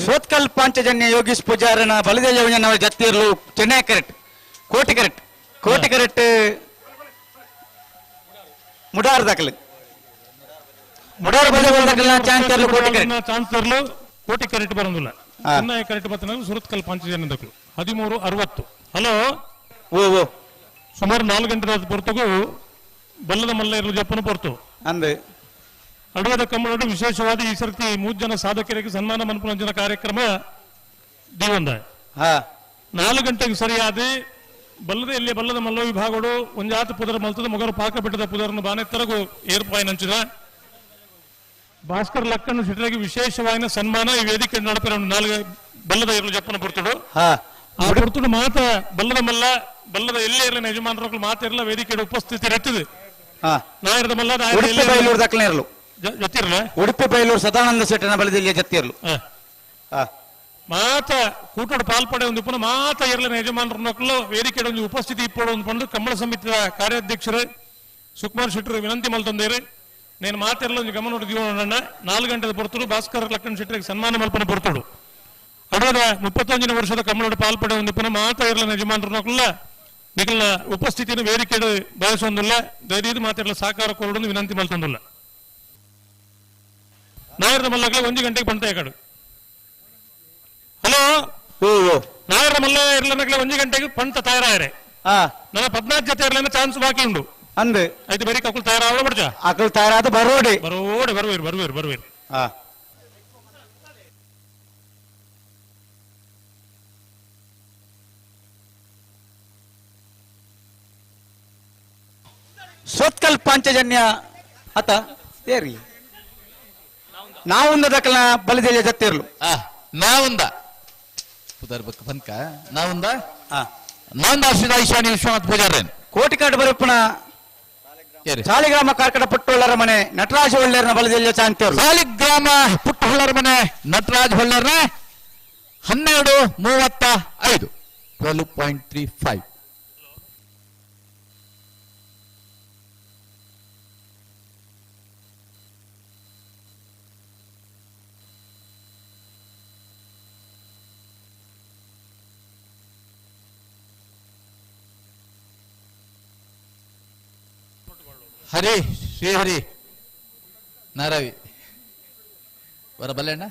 ಸೋತ್ಕಲ್ ಪಾಂಚಜನ್ಯ ಯೋಗೀಶ್ ಪೂಜಾರನ ಬಲದೇವನ ಜತ್ತಿರ್ಲು ಚೆನ್ನೈ ಕರೆಕ್ಟ್ ಕೋಟಿ ಕರೆಕ್ಟ್ ಕೋಟಿ ಕರೆಕ್ಟ್ ಮುಡಾರ್ ದಾಖಲೆ ಮುಡಾರ್ ಬಲದೇವ ಚಾನ್ಸರ್ಲು ಕೋಟಿ ಕರೆಕ್ಟ್ ಚಾನ್ಸರ್ಲು ಕೋಟಿ ಕರೆಕ್ಟ್ ಬರೋದಿಲ್ಲ. ಚೆನ್ನೈ ಕರೆಕ್ಟ್ ಬರ್ತನ ಸುರತ್ಕಲ್ ಪಾಂಚಜನ್ಯ ದಾಖಲು 13:60. ಹಲೋ ಓ ಓ ಸುಮಾರು 4 ಗಂಟೆ ಪೊರ್ತಗೂ ಬಲ್ಲದ ಮಲ್ಲ ಇರಲು ಜಪ್ಪನ ಪೊರ್ತು ಅಂದೆ ಅಡವದ ಕಮ್ಮಳಡು ವಿಶೇಷವಾದ ಈ ಸರ್ತಿ 3 ಜನ ಸಾಧಕರಿಗೆ ಸನ್ಮಾನ ಮನಪುರಂಜನ ಕಾರ್ಯಕ್ರಮ ದೀವಂದ. 4 ಗಂಟೆಗೆ ಸರಿಯಾದ ಬಲ್ಲದ ಎಲ್ಲಿ ಬಲ್ಲದ ಮಲ್ಲ ವಿಭಾಗಗಳು ಒಂಜಾತ ಪುದರ ಮಲ್ತದ ಮೊಗರು ಪಾಕ ಬಿಟ್ಟದ ಪುದರನ್ನು ಬಾನೆತ್ತರಗು ಏರ್ಪಾಯಿ ನಂಚಿದ ಭಾಸ್ಕರ್ ಲಕ್ಕಣ್ಣ ಶೆಟ್ಟರಿಗೆ ವಿಶೇಷವಾದ ಸನ್ಮಾನ ಈ ವೇದಿಕೆ ನಡಪರ 4 ಬಲ್ಲದ ಇರಲು ಜಪ್ಪನ ಪೊರ್ತುಡು. ಆ ಪೊರ್ತುಡು ಮಾತ ಬಲ್ಲದ ಮಲ್ಲ ಬಲ್ಲದ ಎಲ್ಲೇ ಇರಲಿಲ್ಲ ಯಜಮಾನರು ಮಾತಿರಲ್ಲ ವೇದಿಕೆ ಉಪಸ್ಥಿತಿ ಇರುತ್ತದೆ. ನಾಯಿರದ ಮಲ್ಲ ಉಡುಪಿ ಬೈಲೂರು ದಾಖಲೆ ಇರಲು ಜತ್ತಿರಲ್ಲ ಉಡುಪಿ ಬೈಲೂರು ಸದಾನಂದ ಶೆಟ್ಟನ ಬಲದಲ್ಲಿ ಜತ್ತಿರಲು ಮಾತ ಕೂಟೋಡು ಪಾಲ್ಪಡೆ ಒಂದು ಪುನಃ ಮಾತ ಇರಲಿನ ಯಜಮಾನರನ್ನಕ್ಕೂ ವೇದಿಕೆ ಒಂದು ಉಪಸ್ಥಿತಿ ಇಪ್ಪಡು ಒಂದು ಪಂಡು ಕಮ್ಮಳ ಸಮಿತಿಯ ಕಾರ್ಯಾಧ್ಯಕ್ಷರು ಸುಕುಮಾರ್ ಶೆಟ್ಟರು ವಿನಂತಿ ಮಲ್ತಂದೇರು. నేను ಮಾತಿರಲ್ಲ ಒಂದು ಗಮನ ದಿವಣ್ಣ 4 ಗಂಟೆದ ಪೊರ್ತುಡು ಭಾಸ್ಕರ್ ಲಕ್ಕಣ ಶೆಟ್ಟರಿಗೆ ಸನ್ಮಾನ ಮಲ್ಪನ ಪೊರ್ತುಡು. ಅಡವದ 31 ವರ್ಷದ ಕಮ್ಮಳೋಡು ಪಾಲ್ಪಡೆ ಒಂದು ಪುನಃ ಮಾತ ಇರಲಿನ ಯಜಮಾನರನ್ನಕ್ಕೂ ನಿಖಲ್ನ ಉಪಸ್ಥಿತಿಯನ್ನು ವೇದಿಕೆ ಬಯಸೊಂದಿಲ್ಲ ದಯದೀದು ಮಾತಿರಲ್ಲ ಸಹಕಾರ ಕೊರಡು ವಿನಂತಿ ಮಲ್ತೊಂದಿಲ್ಲ. ನಾಯರದ ಮಲ್ಲಗಳ 1 ಗಂಟೆಗೆ ಬಂತ ಕಡು. ಹಲೋ ನಾಯರ ಮಲ್ಲ ಇರ್ಲನಗಳ 1 ಗಂಟೆಗೆ ಪಂತ ತಯಾರಾಯರೆ. ನನ್ನ 14 ಜೊತೆ ಇರ್ಲನ ಚಾನ್ಸ್ ಬಾಕಿ ಉಂಡು ಅಂದೆ ಆಯ್ತು ಬರೀ ಕಕ್ಕುಲ್ ತಯಾರಾವಳ ಬಡ್ಜ ಅಕುಲ್ ತಯಾರಾದ ಬರೋಡಿ ಬರೋಡಿ ಬರುವೇರು ಬರುವೇರು ಬರುವೇರು. ಸೋತ್ಕಲ್ ಪಾಂಚಜನ್ಯ ಅತ ಏರಿ ನಾವುಂದ ದಕ್ಕಲ ಬಲದೇಯ ಜತ್ತಿರ್ಲು ನಾವುಂದ ಪುದರ್ ಬನ್ಕ ನಾವುಂದ ನಾವುಂದ ಆಶ್ರಿತ ಈಶಾನಿ ವಿಶ್ವನಾಥ್ ಪೂಜಾರನ್ ಕೋಟಿಕಾಡು ಬರಪ್ಪನ ಸಾಲಿಗ್ರಾಮ ಕಾರ್ಕಡ ಪುಟ್ಟೊಳ್ಳರ ಮನೆ ನಟರಾಜ ಹೊಳ್ಳೇರ್ನ ಬಲದೇಯ ಚಾಂತಿಯವರು. ಸಾಲಿಗ್ರಾಮ ಪುಟ್ಟೊಳ್ಳರ ಮನೆ ನಟರಾಜ್ ಹೊಳ್ಳೇರ್ನ 12:35 12.35. ಹರಿ ಶ್ರೀಹರಿ Naravi ವರ ಬಲ್ಲೆಣ್ಣ.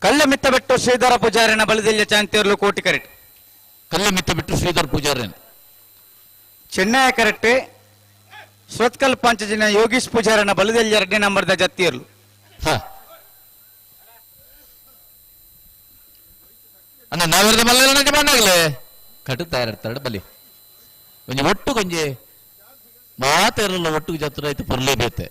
ಕಲ್ಲ ಮಿತ್ತ ಬಿಟ್ಟು ಶ್ರೀಧರ ಪೂಜಾರಿನ ಬಲದೆಲ್ಲ ಚಾಂತಿಯರ್ಲು ಕೋಟಿ ಕರೆಕ್ಟ್. ಕಲ್ಲ ಮಿತ್ತ ಬಿಟ್ಟು ಶ್ರೀಧರ ಪೂಜಾರಿನ. ಚೆನ್ನೈ ಕರೆಕ್ಟ್. ಸುರತ್ಕಲ್ ಪಂಚಜಿನ ಯೋಗೀಶ್ ಪೂಜಾರನ ಬಲದೆಲ್ಲ ಎರಡನೇ ನಂಬರ್ದ ಜತ್ತಿಯರ್ಲು. ಅಣ್ಣ ನಾವೆರದ ಮಲ್ಲ ಬಂದಾಗಲೇ ಕಟ್ಟು ತಯಾರಿರ್ತಾರೆ ಬಲಿ ಒಂಜಿ ಒಟ್ಟು ಕೊಂಜಿ ಮಾತಾರಲ್ಲ ಒಟ್ಟು ಜಾತ್ರೆ ಆಯ್ತು ಪರ್ಲೇಬೇತೆ.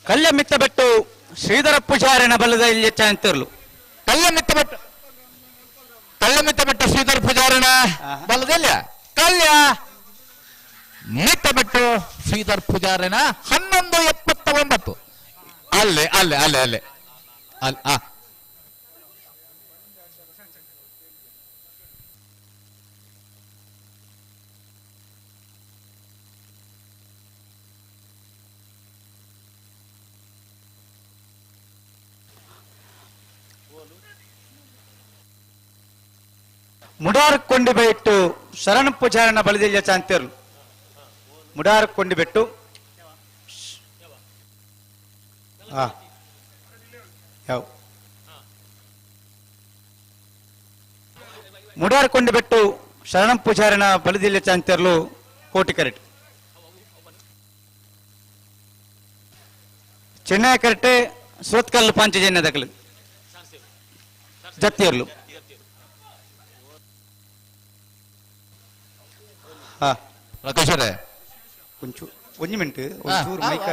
ಕಲ್ಲ ಮಿತ್ತ ಬೆಟ್ಟು ಶ್ರೀಧರ ಪೂಜಾರನ ಬಲದ ಇಲ್ಲಿ ಚಾಂತಿರ್ಲು. ಕಲ್ಲ ಮಿತ್ತ ಬೆಟ್ಟು, ಕಲ್ಲ ಮಿತ್ತ ಬೆಟ್ಟು ಶ್ರೀಧರ ಪೂಜಾರನ ಬಲದಲ್ಲ ಕಲ್ಯ ಮಿತ್ತ ಬೆಟ್ಟು ಶ್ರೀಧರ್ ಪೂಜಾರನ 11:79. ಅಲ್ಲೇ ಅಲ್ಲೇ ಅಲ್ಲೇ ಅಲ್ಲೇ ಅಲ್ಲ. ಮುಡಾರಕ್ಕೊಂಡಿ ಬೆಟ್ಟು ಶರಣ ಪೂಜಾರನ ಬಲದೆಲ್ಲ ಚಾಂತಿರ್ಲು. ಮುಡಾರಕ್ಕೊಂಡಿ ಬೆಟ್ಟು ಯಾವ ಮುಡಾರಕೊಂಡಿ ಬೆಟ್ಟು ಶರಣ ಪೂಜಾರನ ಬಲದೆಲ್ಲ ಚಾಂತಿರ್ಲು ಕೋಟಿ ಕರೆಕ್ಟ್. ಚೆನ್ನೈ ಕರೆಕ್ಟ್. ಸುರತ್ಕಲ್ಲು ಪಾಂಚಜನ್ಯ ದಕಲು ಜತ್ತಿಯರ್ಲು. ಪ್ರಕಾಶರೇ ಒಂಚೂರು ಒಂಜಿ ಮಿನಿಟ್ ಒಂಚೂರು ಮೈಕ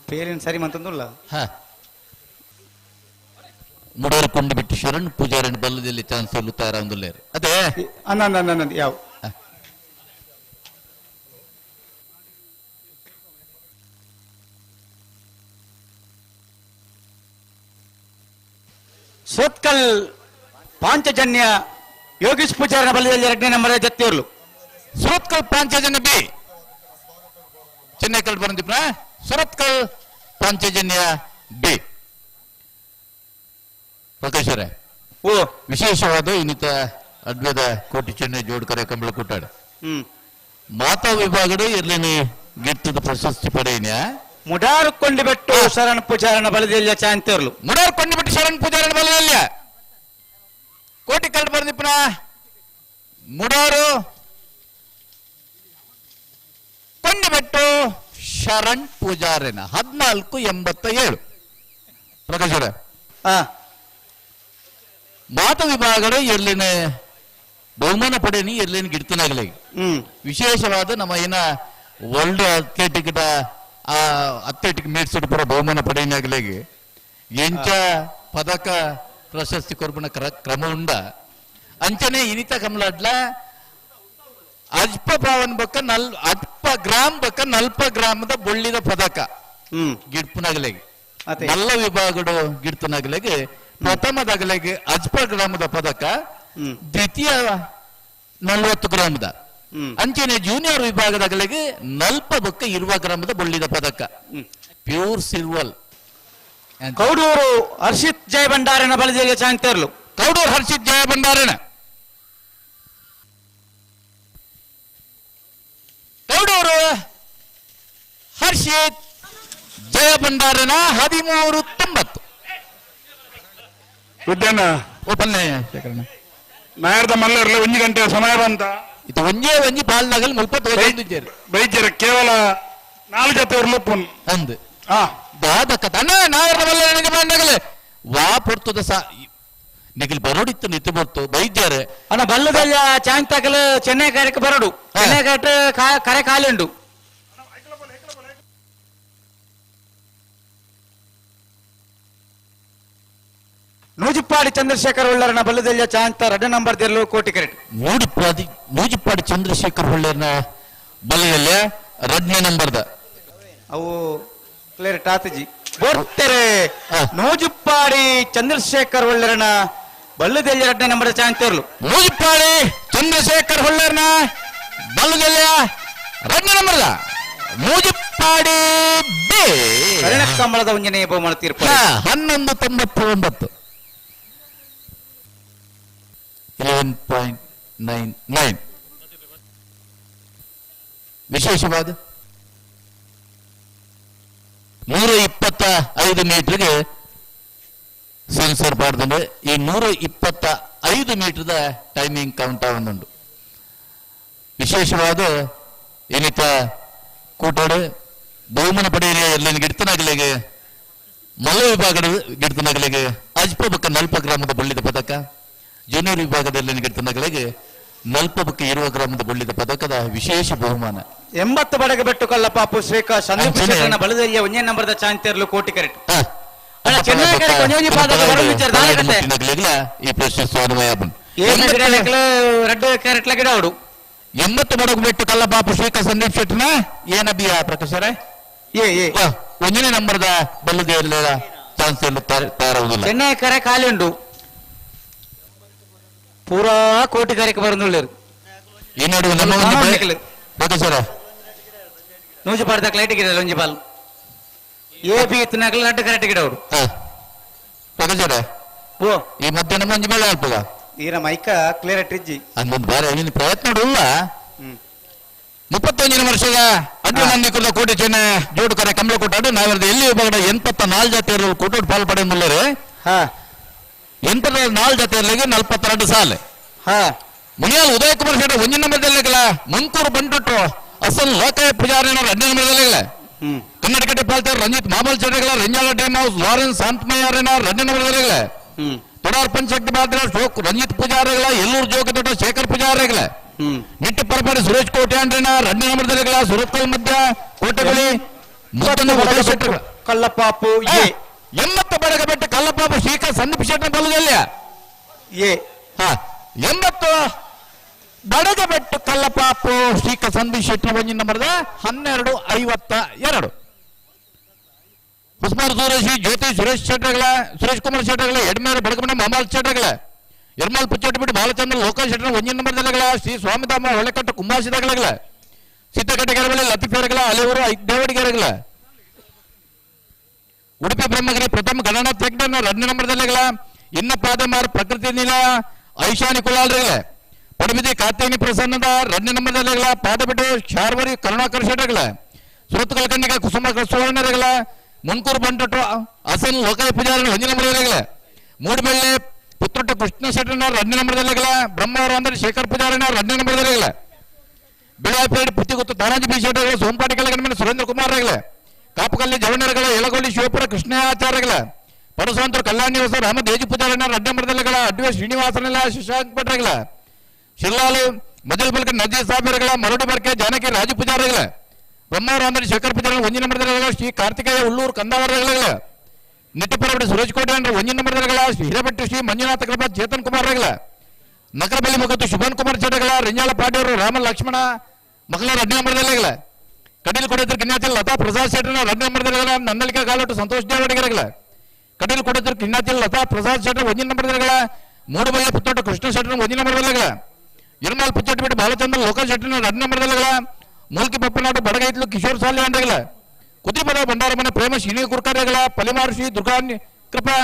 ಪೇರಿನ ಸರಿ ಮಂತಂದುಲ್ಲ. ಮುಡೋರ್ಕೊಂಡು ಬಿಟ್ಟು ಶರಣ್ ಪೂಜಾರನ್ ಬಲ್ಲದಲ್ಲಿ ಚಾನ್ಸ್ ತಯಾರ ಒಂದುಲ್ಲೇರು ಅದೇ ಅನ್ನ ಅನ್ನ ಯಾವ ಸೋತ್ಕಲ್ ಪಾಂಚಜನ್ಯ ಯೋಗೀಶ್ ಪೂಜಾರನ ಬಲ್ಲದಲ್ಲಿ ಎರಡನೇ ನಂಬರ್ ಜತ್ತಿಯರ್ಲು. ಸುರತ್ಕಲ್ ಪಾಂಚಜನ್ಯ ಬಿ ಚೆನ್ನೈ ಕಲ್ ಬಂದಿಪ್ಪ. ಸುರತ್ಕಲ್ ಪಾಂಚಜನ್ಯ ಬಿ ಪ್ರಕಾಶರೇ ಓ ವಿಶೇಷವಾದ ಇನ್ನಿತ ಅಡ್ವೇದ ಕೋಟಿ ಚೆನ್ನೈ ಜೋಡ್ ಕರೆ ಕಂಬಳ ಕೂಟಾಡ ಮಾತಾ ವಿಭಾಗದ ಎರ್ಲಿನಿ ಗೆತ್ತದ ಪ್ರಶಸ್ತಿ ಪಡೆಯನ ಮುಡಾರುಕೊಂಡು ಬಿಟ್ಟು ಶರಣ ಪೂಜಾರನ ಬಲದೆಲ್ಲ ಚಾಂತಿರ್ಲು. ಮುಡಾರುಕೊಂಡು ಬಿಟ್ಟು ಶರಣ್ ಪೂಜಾರನ ಬಲದೆಲ್ಲ ಕೋಟಿ ಕಲ್ ಬಂದಿಪ್ಪನ ಮುಡಾರು ಕೊಂಡಿಬೆಟ್ಟು ಶರಣ್ ಪೂಜಾರಿನ 14:87. ಪ್ರಕಾಶರ ಮಾತು ವಿಭಾಗದ ಎಲ್ಲಿನ ಬಹುಮಾನ ಪಡೆಯನಿ ಎಲ್ಲಿನ ಗಿಡ್ತನಾಗಲಿ. ವಿಶೇಷವಾದ ನಮ್ಮ ಏನ world athletic athletic meets ಪೂರ ಬಹುಮಾನ ಪಡೆಯನಾಗಲಿ ಎಂಚ ಪದಕ ಪ್ರಶಸ್ತಿ ಕೊರ್ಬನ ಕ್ರಮ ಉಂಡ ಅಂಚನೆ ಇನಿತ ಕಮಲಾಡ್ಲ ಅಜ್ಪ ಪಾವನ್ ಬಕ್ಕ ಅಜ್ಪ ಗ್ರಾಮ್ ಬಕ್ಕ ನಲ್ಪ ಗ್ರಾಮದ ಬೊಳ್ಳಿದ ಪದಕ ಗಿಡ್ಪುನಗಲೆಗೆ ನಲ್ಲ ವಿಭಾಗಡು ಗಿಡ್ತನಗಲೆಗೆ ಪ್ರಥಮದಗಲೆಗೆ ಅಜ್ಪ ಗ್ರಾಮದ ಪದಕ, ದ್ವಿತೀಯ 40 ಗ್ರಾಮದ, ಅಂಚನೆ ಜೂನಿಯರ್ ವಿಭಾಗದಗಲೆಗೆ ನಲ್ಪ ಬಕ್ಕ ಇರುವ ಗ್ರಾಮದ ಬೊಳ್ಳಿದ ಪದಕ ಪ್ಯೂರ್ ಸಿಲ್ವಲ್. ಕೌಡೂರು ಹರ್ಷಿತ್ ಜಯ ಭಂಡಾರನ ಬಲದೆಲ್ಲ ಚಾಂತಿರ್ಲು. ಕೌಡೂರು ಹರ್ಷಿತ್ ಜಯ ಭಂಡಾರನ ಕೌಡೂರು ಹರ್ಷಿತ್ ಜಯ ಭಂಡಾರನ 13:90. ವಿದ್ಯಾನ ಓಪನ್ನೇ ಶೇಖರಣ್ಣ ನಾಯರ್ದ ಮಲ್ಲರ್ಲ ಒಂಜಿ ಗಂಟೆ ಸಮಯ ಬಂತ ಇದು ಒಂಜೇ ಒಂಜಿ ಬಾಲ್ನಗಲ್ ಮುಲ್ಪ ಬೈಜರ ಕೇವಲ 4 ಜೊತೆ ಇರ್ಲುಪ್ಪುನ್ ಅಂದ್ ದಾದಕ ತನ್ನ ನಾಯರ್ದ ಮಲ್ಲರ ಬಾಲ್ನಗಲ್ ವಾ ಪೊರ್ತದ ಸಾ ನಿಗಿಲ್ ಬರೋಡಿತ್ತು ನಿತ್ಯ ಬರ್ತು ಬೈದ್ಯರೆ ಅಣ್ಣ ಬಲ್ಲದಲ್ಲ ಚಾಂತಾಕಲ್ ಚೆನ್ನೈ ಕಾರ್ಯಕ್ಕೆ ಬರಡು ಚೆನ್ನೈ ಕರೆ ಖಾಲಿ ಉಂಟು. ನೂಜಿಪ್ಪಾಡಿ ಚಂದ್ರಶೇಖರ್ ಹೊಳ್ಳರನ ಬಲ್ಲದೆಲ್ಲ ಚಾಂತ ಎರಡನೇ ನಂಬರ್ ದಿರ್ಲು ಕೋಟಿ ಕರೆಕ್ಟ್. ನೂಜಿಪ್ಪಾಡಿ ಚಂದ್ರಶೇಖರ್ ಹೊಳ್ಳರನ ಬಲ್ಲದೆಲ್ಲ ಎರಡನೇ ನಂಬರ್ದ ಅವು ಕ್ಲಿಯರ್ ಟಾತಜಿ ಬರ್ತಾರೆ. ನೂಜುಪ್ಪಾಡಿ ಚಂದ್ರಶೇಖರ್ ಹೊಳ್ಳರನ ಬಲ್ಲದೆಲ್ಲ ಎರಡನೇ ನಂಬರ್ ಚಾಂತಿರ್ಲು. ನೂಜಿಪ್ಪಾಡಿ ಚಂದ್ರಶೇಖರ್ ಹೊಳ್ಳರನ ಬಲ್ಲದೆಲ್ಲ ಎರಡನೇ ನಂಬರ್ದ ಮೂಜಿಪ್ಪಾಡಿ ಬಿ ಕಂಬಳದ ಒಂಜನೇ ಬಹುಮಾನ ತೀರ್ಪು 11.99 11.99 ವಿಶೇಷವಾದ 125 ಮೀಟರ್ಗೆ ಸೆನ್ಸರ್ ಪಾಡ್ದಂಡೆ ಈ 125 ಮೀಟರ್ದ ಟೈಮಿಂಗ್ ಕೌಂಟ್ ಆವೊಂದುಂಡು. ವಿಶೇಷವಾದ ಏನಿತ ಕೂಟೋಡು ಬಹುಮಾನ ಪಡೆಯಲಿ ಎಲ್ಲ ಗಿಡ್ತನಗಲಿಗೆ ಮಲ್ಲ ವಿಭಾಗದ ಗಿಡ್ತನಗಲಿಗೆ ಅಜ್ಪ ಬಕ್ಕ ನಲ್ಪ ಗ್ರಾಮದ ಬಳ್ಳಿದ ಪದಕ, ಜೂನಿಯರ್ ವಿಭಾಗದಲ್ಲಿ ಗಿಡ್ತನಗಲಿಗೆ ನಲ್ಪ ಬಕ್ಕ 20 ಗ್ರಾಮದ ಬಳ್ಳಿದ ಪದಕದ ವಿಶೇಷ ಬಹುಮಾನ. 80 ಬಡಗ ಬೆಟ್ಟು ಕಲ್ಲಪಾಪು ಶ್ರೀಕಾ ಸಂದೀಪ್ ಶೆಟ್ಟರ್ನ ಬಲದಲ್ಲಿಯ ಒಂದೇ ನಂಬರ್ದ ಚಾಂತಿಯರ್ಲು ಕೋಟಿ ಕರೆಕ್ಟ್. ಈ ಪ್ರಶಸ್ತಿ ಅನ್ವಯ ಗಿಡ 80 ಬಡಗು ಬೆಟ್ಟು ಕಲ್ಲಪಾಪು ಶ್ರೀಕಾ ಸಂದೀಪ್ ಶೆಟ್ಟರ್ನ ಏನಬಿಯ ಪ್ರಕಾಶರೇ ಒಂದನೇ ನಂಬರ್ದ ಬಲ್ಲದ ಚಾನ್ಸ್ ತಯಾರಾಗುವುದಿಲ್ಲ. ಚೆನ್ನೈ ಕರೆ ಖಾಲಿ ಉಂಟು ಪೂರಾ ಕೋಟಿ ಕರೆಕ್ ಬರಂದುಳ್ಳೇರು. ಈ ನಡುವೆ ನಮ್ಮ ಪ್ರಕಾಶರ ನೂಜು ಪಾಡ್ದ ಕ್ಲೈಟ್ ಗಿಡ ಒಂಜಿ ಬಾಲ್ ಎ ಬಿ ಇತ್ತನಾಗಲ ನಡ್ಡು ಕರೆಕ್ಟ್ ಗಿಡ ಅವರು. ಪ್ರಕಾಶರ ಓ ಈ ಮಧ್ಯಾಹ್ನ ಮಂಜು ಮೇಲೆ ಆಗ್ತದ ಈರ ಮೈಕ ಕ್ಲಿಯರ್ ಇಜ್ಜಿ ಅಂದೊಂದು ಬಾರಿ ನೀನು ಪ್ರಯತ್ನ ಇಲ್ಲ. 31 ವರ್ಷದ ಅಡ್ಡು ಕೋಟಿ ಚೆನ್ನ ಜೋಡು ಕರೆ ಕಮಲ ಕೊಟ್ಟಾಡು ನಾವೆಲ್ಲ ಎಲ್ಲಿ ವಿಭಾಗದ 84 ಜಾತಿಯರು ಕೋಟೋಟ್ ಪಾಲ್ ಪಡೆಯ ಮುಲ್ಲರು. 84 ಜಾತಿಯರಿಗೆ 42 ಸಾಲು. ಮುನಿಯಾಲ್ ಉದಯ ಕುಮಾರ್ ಶೆಟ್ಟಿ ಒಂದೇ ನಂಬರ್ದಲ್ಲಿಗಲ ಮುಂಕೂರು ಬಂಟುಟ್ಟು ಅಸಲ್ ಲೋಕಾಯ ಪೂಜಾರಿನವರು 2 ನಂಬರ್ದಲ್ಲಿಗಲ ಕನ್ನಡಕಟ್ಟೆ ಪಾಲ್ತಾರೆ ರಂಜಿತ್ ಮಾಮಲ್ ಶೆಟ್ಟಿಗಳ ರಂಜಾಲ ಡ್ರೀಮ್ ಹೌಸ್ ಲಾರೆನ್ಸ್ ಶಾಂತಮಯ್ಯರನ್ನ 2 ನಂಬರ್ದಲ್ಲಿಗಲ ತೊಡಾರ್ ಪಂಚಶಕ್ತಿ ಪಾತ್ರ ಶೋಕ್ ರಂಜಿತ್ ಪೂಜಾರಿಗಳ ಎಲ್ಲೂರು ಜೋಗದೊಡ್ಡ ಶೇಖರ್ ಪೂಜಾರಿಗಳ ನಿಟ್ಟ ಪರಪಾಡಿ ಸುರೇಶ್ ಕೋಟೆ ಅಂಡ್ರಿನ 2 ನಂಬರ್ದಲ್ಲಿಗಳ ಸುರತ್ಕಲ್ ಮಧ್ಯ ಕೋಟೆಗಳಿ ಕಲ್ಲಪಾಪು 80 ಬಡಗ ಬೆಟ್ಟ ಕಲ್ಲಪಾಪು ಶ್ರೀಕಾ ಸಂದೀಪ್ ಶೆಟ್ಟನ ಬಲದಲ್ಲಿ 80 ಬಡಗ ಬೆಟ್ಟು ಕಲ್ಲಪಾಪು ಶ್ರೀಕಾ ಸಂದೀಪ್ ಶೆಟ್ಟನ ಒಂಜಿನ ನಂಬರ್ದ 12:52. ಉಸ್ಮಾನ್ ಸೂರೇಶ್ ಜ್ಯೋತಿ ಸುರೇಶ್ ಶೆಟ್ಟರ್ಗಳ ಸುರೇಶ್ ಕುಮಾರ್ ಶೆಟ್ಟರ್ಗಳ ಎಡ್ಮೇರು ಬಡಗಮನ ಮಹಮಾಲ್ ಶೆಟ್ಟರ್ಗಳ ಎರ್ಮಾಲ್ ಪುಚ್ಚೋಟಿಬಿಟ್ಟು ಬಾಲಚಂದ್ರ ಲೋಕಲ್ ಶೆಟ್ಟರ್ ಒಂಜಿನ ನಂಬರ್ದಲ್ಲಿಗಳ ಶ್ರೀ ಸ್ವಾಮಿಧಾಮ ಹೊಳೆಕಟ್ಟು ಕುಂಬಾಸಿದಗಳ ಸಿದ್ದಕಟ್ಟೆಗೆರೆಗಳ ಲತಿಫೇರ್ಗಳ ಅಲೆಯೂರು ದೇವಡಿಗೆರೆಗಳ ಉಡುಪಿ ಬ್ರಹ್ಮಗಿರಿ ಪ್ರಥಮ ಗಣನಾಥ್ ಹೆಗ್ಡೆನ 2 ನಂಬರ್ದಲ್ಲಿಗಳ ಇನ್ನ ಪಾದಮಾರ್ ಪ್ರಕೃತಿ ನಿಲಯ ಐಶಾನಿ ಕುಲಾಲ್ರಿಗಳ ಪಡಬಿದಿ ಕಾತ್ಯಾಯಿನಿ ಪ್ರಸನ್ನದ 2 ನಂಬರ್ದಲ್ಲಿಗಳ ಪಾದಬಿಟ್ಟು ಶಾರ್ವರಿ ಕರುಣಾಕರ್ ಶೆಟ್ಟರ್ಗಳ ಸುರತ್ಕಲ್ ಕಣ್ಣಿಗ ಕುಸುಮ ಸುವರ್ಣರಗಳ ಮುನ್ಕೂರು ಬಂಟು ಅಸನ್ ಲೋಕಾಯ ಪೂಜಾರಿ 1 ನಂಬರ್ದಲ್ಲಿಗಳ ಮೂಡಬೆಳ್ಳೆ ಪುತ್ರಟ್ಟ ಕೃಷ್ಣ ಶೆಟ್ಟರ್ನ 2 ನಂಬರ್ದಲ್ಲಿಗಳ ಬ್ರಹ್ಮವರ ಅಂದರೆ ಶೇಖರ್ ಪೂಜಾರಿನ 2 ನಂಬರ್ದಲ್ಲಿಗಳ ಬಿಳಾಪೇಡ್ ಪುತ್ತಿಗುತ್ತು ತಾನಾಜಿ ಬಿ ಶೆಟ್ಟರ್ಗಳ ಸೋಂಪಾಟಿ ಕೆಳಗಣ ಸುರೇಂದ್ರ ಕುಮಾರ್ಗಳ ಕಾಪುಕಲ್ಲಿ ಜವಣರಗಳ ಯಲಗೊಳ್ಳಿ ಶಿವಪುರ ಕೃಷ್ಣಾಚಾರ್ಯಗಳ ಪರಸುವಂತರು ಕಲ್ಯಾಣ ನಿವಾಸ ರಾಮ ದೇಜಿ ಪೂಜಾರಿನ 2 ನಂಬರ್ದಲ್ಲಿಗಳ ಅಡ್ವೆ ಶ್ರೀನಿವಾಸನೆಲ್ಲ ಶಶಾಂಕ್ ಭಟ್ರಗಳ ಶಿಲ್ಲಾಲು ಮಜಲ್ ಬಲ್ಕ ನಜೀರ್ ಸಾಬೀರ್ಗಳ ಮರಡು ಬರ್ಕೆ ಜಾನಕಿ ರಾಜು ಪೂಜಾರಿಗಳ ಬ್ರಹ್ಮವರ ಅಂದರೆ ಶೇಖರ್ ಪೂಜಾರಿ 1 ನಂಬರ್ದಲ್ಲಿಗಳ ಶ್ರೀ ಕಾರ್ತಿಕೇಯ ಉಳ್ಳೂರು ಕಂದಾವರಗಳ ನಿಟ್ಟಪರಬಡಿ ಸುರೇಶ್ ಕೋಟೆ ಅಂದ್ರೆ 1 ನಂಬರ್ದಲ್ಲಿಗಳ ಶ್ರೀ ಹಿರೇಬೆಟ್ಟು ಶ್ರೀ ಮಂಜುನಾಥ ಕೃಪಾ ಚೇತನ್ ಕುಮಾರ್ಗಳ ನಗರಬಲಿ ಮುಖತ್ತು ಶುಭನ್ ಕುಮಾರ್ ಶೆಟ್ಟಗಳ ರಿಂಜಾಳ ಪಾಟಿಯವರು ರಾಮ ಲಕ್ಷ್ಮಣ ಮಕ್ಕಳ 2 ನಂಬರ್ದಲ್ಲಿಗಳ ಕಟೀಲ್ ಕೊಡೇತರ ಕಿನ್ನಾಚಲ್ ಲತಾ ಪ್ರಸಾದ್ ಶೆಟ್ಟರ್ನ 2 ನಂಬರ್ದಲ್ಲಿಗಳ ನನ್ನಲಿಕ ಗಾಲೋಟು ಸಂತೋಷ್ ದೇವಡಿಗೆರೆಗಳ ಕಟೀಲ್ ಕೊಡೇತರ ಕಿನ್ನಾಚಲ್ ಲತಾ ಪ್ರಸಾದ್ ಶೆಟ್ಟರ್ 1 ನಂಬರ್ದಲ್ಲಿಗಳ ಮೂಡುಬಳ್ಳಿ ಪುತ್ತೋಟ ಕೃಷ್ಣ ಶೆಟ್ಟರ್ನ 1 ನಂಬರ್ದಲ್ಲಿಗಳ ಇರ್ಮಾಲ್ ಪುಚ್ಚಟ್ಟಿಬಿಟ್ಟು ಬಾಲಚಂದ್ರ ಲೋಕಲ್ ಶೆಟ್ಟರ್ನ 2 ನಂಬರ್ದಲ್ಲಿಗಳ ಮೂಲ್ಕಿ ಪಪ್ಪನಾಡು ಬಡಗೈತ್ಲು ಕಿಶೋರ್ ಸಾಲಿ ಅಂಡ್ರಗಳ ಕುದಿಪದ ಭಂಡಾರಮನೆ ಪ್ರೇಮ ಶ್ರೀನಿ ಕುರ್ಕಾರ್ಯಗಳ ಪಲಿಮಾರು ಶ್ರೀ ದುರ್ಗಾ ಕೃಪಾ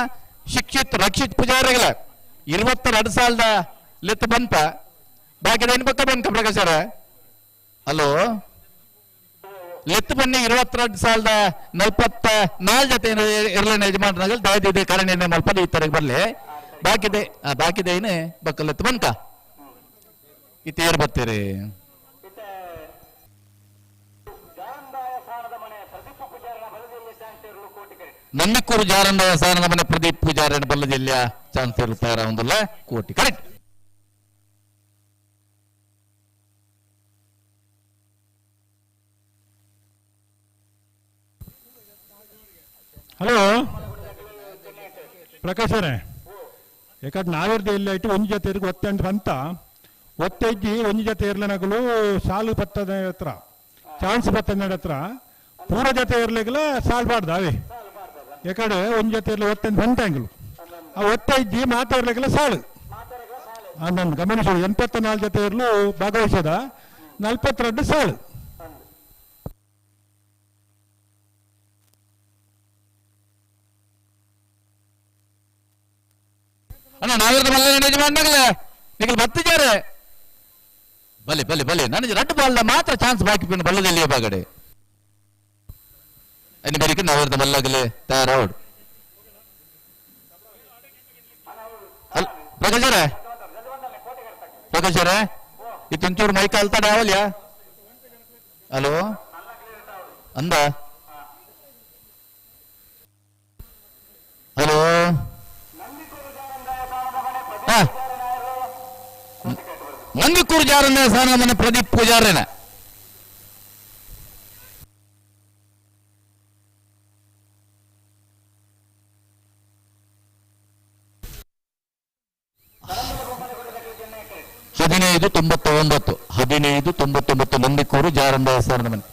ಶಿಕ್ಷಿತ್ ರಕ್ಷಿತ್ ಪೂಜಾರಿಗಳ 22 ಸಾಲದ ಲೆತ್ತ ಬಂತ ಬಾಕಿ ಏನು ಪಕ್ಕ ಬಂತ ಪ್ರಕಾಶರ ಹಲೋ ಲೆತ್ತು ಬನ್ನಿ 22 ಸಾಲದ 44 ಜೊತೆ ಇರಲಿನ ಯಜಮಾನನಾಗಲ್ ದಯದಿದೆ ಕಾರಣ ಮಲ್ಪದ ಈ ತರಗೆ ಬರಲಿ ಬಾಕಿದೆ ಬಾಕಿದೆ ಏನೇ ಬಕ್ಕ ಲೆತ್ತು ಬಂತ ಇತ್ತೇರು ಬರ್ತೀರಿ. ನಂಬಿಕೂರು ಜಾರಂಡ ಸಾರನ ಮನೆ ಪ್ರದೀಪ್ ಪೂಜಾರನ ಬಲ್ಲದೆಲ್ಲ ಚಾನ್ಸ್ ಇರ್ತಾರ ಒಂದಲ್ಲ ಕೋಟಿ ಕರೆಕ್ಟ್. ಹಲೋ ಪ್ರಕಾಶ್ ಅವರೇ, ಯಾಕಂದ್ರೆ ನಾವೇರ್ದು ಎಲ್ಲ ಇಟ್ಟು ಒಂದು ಜೊತೆ ಇರ್ಗೆ ಒತ್ತೆ ಅಂತ ಒತ್ತೆ ಇಜ್ಜಿ ಒಂದು ಜೊತೆ ಇರ್ಲನಗಲು ಸಾಲು ಬತ್ತದ ಹತ್ರ ಚಾನ್ಸ್ ಬತ್ತದ ಹತ್ರ ಪೂರ ಜೊತೆ ಇರ್ಲಿಕ್ಕಲ್ಲ ಸಾಲ್ ಬಾರ್ದು ಅವೇ ಯಾಕಡೆ ಒಂದು ಜೊತೆ ಇರಲಿ ಒತ್ತೆ ಬಂತಂಗಲು ಆ ಒತ್ತೆ ಇಜ್ಜಿ ಮಾತಾಡ್ಲಿಕ್ಕೆಲ್ಲ ಸಾಲು ನನ್ನ ಗಮನಿಸು 84 ಜೊತೆ ಇರಲು ಭಾಗವಹಿಸದ 42 ಸಾಲು. ಅಣ್ಣ ನಾವಿರದ ಮಲ್ಲ ಯಜಮಾನಗಲೇ ನಿಗಲ್ ಬತ್ತಿದ್ದಾರೆ ಬಲೆ ಬಲೆ ಬಲೆ ನನಗೆ ರಡ್ಡು ಬಾಲ್ ಮಾತ್ರ ಚಾನ್ಸ್ ಬಾಕಿ ಪಿನ್ ಬಲ್ಲದಲ್ಲಿ ಬಾಗಡೆ ಅನಿ ಬರಿಕೆ ನಾವಿರದ ಮಲ್ಲಗಲೇ ತಯಾರಾವಡು ಪ್ರಕಾಶರೇ ಪ್ರಕಾಶರೇ ಇತ್ತೊಂಚೂರು ಮೈ ಕಾಲ್ತಾಡೆ ಅವಲ್ಯಾ ಹಲೋ ಅಂದ ಹಲೋ ನಂದಿಕೂರು ಜಾರನ್ನ ಸಾನ ಪ್ರದೀಪ್ ಪೂಜಾರನ ಹದಿನೈದು ತೊಂಬತ್ತೊಂಬತ್ತು ಹದಿನೈದು ತೊಂಬತ್ತೊಂಬತ್ತು ನಂದಿಕೂರು ಜಾರಂದ ಸಾರದ ಮನೆ.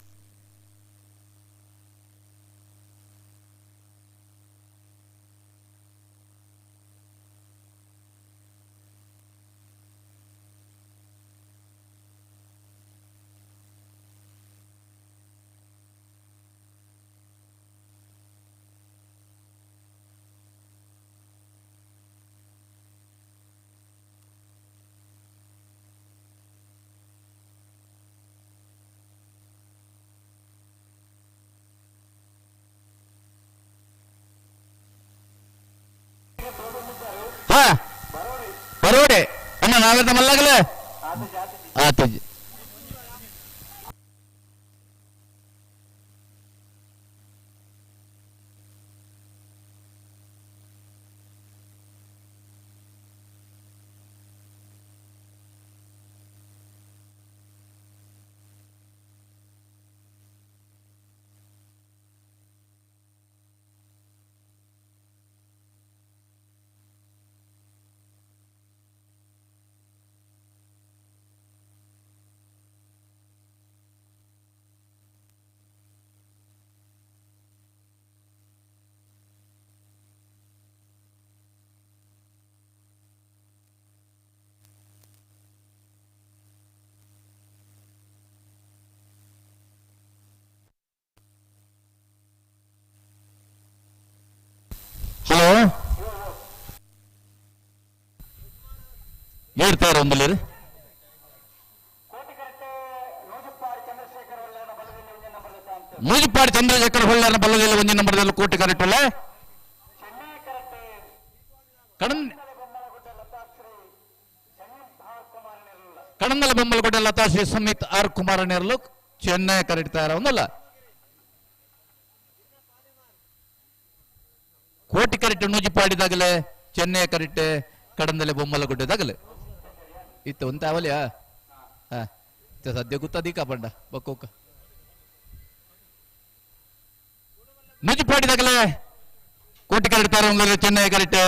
ಬರೋಡೆ ಅಣ್ಣ ನಾವೆಲ್ಲ ಮಲ್ಲಾಗಲೇ ಆತ. ಹಲೋ ಹೇಳ್ತಾರೆ ಒಂದಲ್ಲಿ ಮೂಜಿಪಾಡಿ ಚಂದ್ರಶೇಖರ್ ಹೊಳ್ಳನ ಬಲ್ಲದಲ್ಲಿ ಒಂದೇ ನಂಬರ್ದಲ್ಲಿ ಕೋಟಿ ಕರೆಕ್ಟ್ ಕಣನ್ ಕಣಂಗಲ ಬೊಮ್ಮಲಗುಡ್ಡೆ ಲತಾಶ್ರೀ ಸುಮಿತ್ ಆರ್ ಕುಮಾರ್ ನೇರ್ಲು ಚೆನ್ನೈ ಕರೆಕ್ಟ್ ತಯಾರ ಒಂದಲ್ಲ ಕೋಟಿ ಕರೆಕ್ಟ್ ನೂಜಿಪಾಡಿದಾಗಲೇ ಚೆನ್ನೈ ಕರೆಕ್ಟ್ ಕಡಂದಲೆ ಬೊಮ್ಮಲಗುಡ್ಡೆದಾಗಲೇ ಇತ್ತು ಅಂತ ಅವಲಿಯಾ ಹಾ ಸದ್ಯ ಗೊತ್ತದೀಕ ಪಂಡ ಬಕ್ಕೋಕ ನೂಜಿಪಾಡಿದಾಗಲೇ ಕೋಟಿ ಕರೆಕ್ಟ್ ತಯಾರ ಒಂದಲ್ಲ ಚೆನ್ನೈ ಕರೆಕ್ಟ್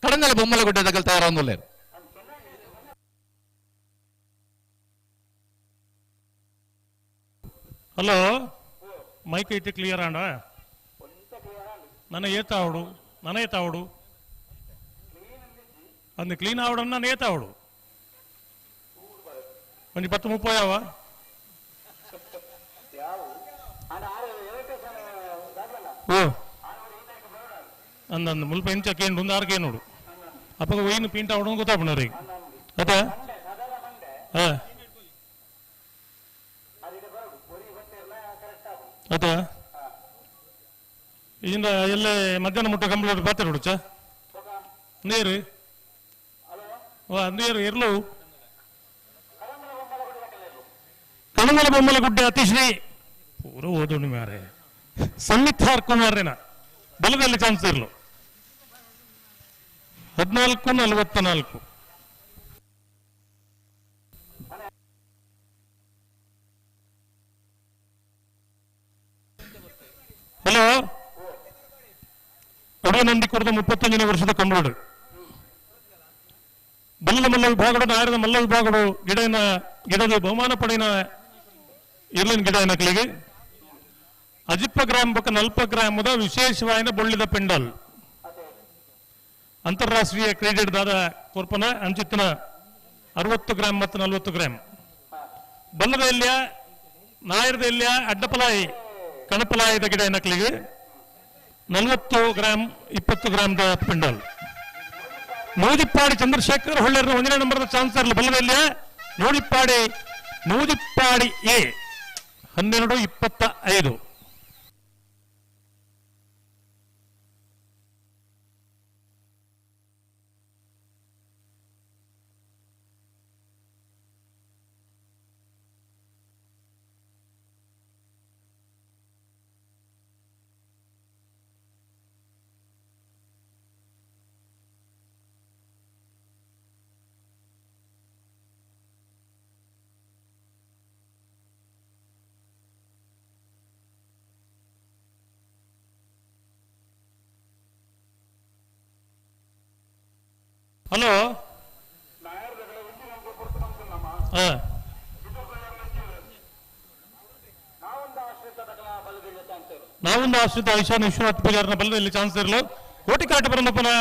ಕಡಂದಲೆ ಬೊಮ್ಮಲಗುಡ್ಡೆದಾಗಲೇ ತಯಾರ ಒಂದಲ್ಲ. ಹಲೋ ಮೈಕ್ ಇಟ್ಟು ಕ್ಲಿಯರ್ ಆಂಡ ನನ್ನ ಏತಾವಡು ನನ್ನ ಏತಾವಡು ಅಂದು ಕ್ಲೀನ್ ಆವಡನ್ನ ನನ್ನ ಏತಾವಡು ಒಂಜಿ ಪತ್ತು ಮುಪ್ಪಯಾವ ಓ ಅಂದಂದು ಮುಲ್ಪ ಎಂಚ ಕೇಂಡು ಒಂದು ಆರು ಕೇನುಡು ಅಪ್ಪಗ ಒಯ್ನು ಪೀಂಟ್ ಆವಡು ಗೊತ್ತಾಪುಣರಿ ಅತ್ತ ಹಾ ಅತ್ತ ಇಂದ ಎಲ್ಲೇ ಮಧ್ಯಾಹ್ನ ಮುಟ್ಟ ಕಂಪ್ಲೀಟ್ ಪಾತ್ರೆ ಹುಡುಚ ನೀರು ನೀರು ಇರ್ಲು ಕಣಮಲ ಬೊಮ್ಮಲ ಗುಡ್ಡೆ ಅತಿಶ್ರೀ ಪೂರ ಓದೋಣಿ ಮಾರೆ ಸನ್ನಿತ್ ಆರ್ ಕುಮಾರ್ನ ಬಲದಲ್ಲಿ ಚಾನ್ಸ್ ಇರ್ಲು 14:44. ಹಲೋ ಕೊಡಗು ಕೊಡದ 35ನೇ ವರ್ಷದ ಕಂಬಳಡು ಬಲ್ಲದ ಮಲ್ಲ ವಿಭಾಗಡು ನಾಯರದ ಮಲ್ಲ ವಿಭಾಗಡು ಗಿಡನ ಗಿಡದ ಬಹುಮಾನ ಪಡೆಯನ ಇರ್ಲಿನ ಗಿಡ ನಕಲಿಗೆ ಅಜಿಪ್ಪ ಗ್ರಾಮ ಬಕ್ಕ ನಲ್ಪ ಗ್ರಾಮದ ವಿಶೇಷವಾದ ಬೊಳ್ಳಿದ ಪೆಂಡಲ್ ಅಂತಾರಾಷ್ಟ್ರೀಯ ಕ್ರೀಡೆದಾದ ಕೊರ್ಪನ ಅಂಚಿತ್ತಿನ 60 ಗ್ರಾಮ್ ಮತ್ತು 40 ಗ್ರಾಮ್ ಬಲ್ಲದ ಎಲ್ಲಿಯ ನಾಯರದ ಎಲ್ಲಿಯ ಅಡ್ಡಪಲಾಯಿ ಕಣಪಲಾಯಿದ ಗಿಡ ನಕಲಿಗೆ 40 ಗ್ರಾಮ್ 20 ಗ್ರಾಮ್ದ ಪೆಂಡಲ್. ನೂದಿಪ್ಪಾಡಿ ಚಂದ್ರಶೇಖರ್ ಹೊಳ್ಳೇರ್ನ ಒಂದನೇ ನಂಬರ್ದ ಚಾನ್ಸರ್ ಬಲ್ಲದೆಲ್ಲ ನೂದಿಪ್ಪಾಡಿ ನೂದಿಪ್ಪಾಡಿ ಎ 12:25. ಹಲೋ ನಾವೊಂದು ಆಶ್ರಿತ ಐಶಾನ್ ವಿಶ್ವನಾಥ್ ಪೂಜಾರನ ಬಲ್ಲದಲ್ಲಿ ಚಾನ್ಸ್ ಇರಲು ಕೋಟಿ ಕಾಟ ಬರಂದಪ್ಪನ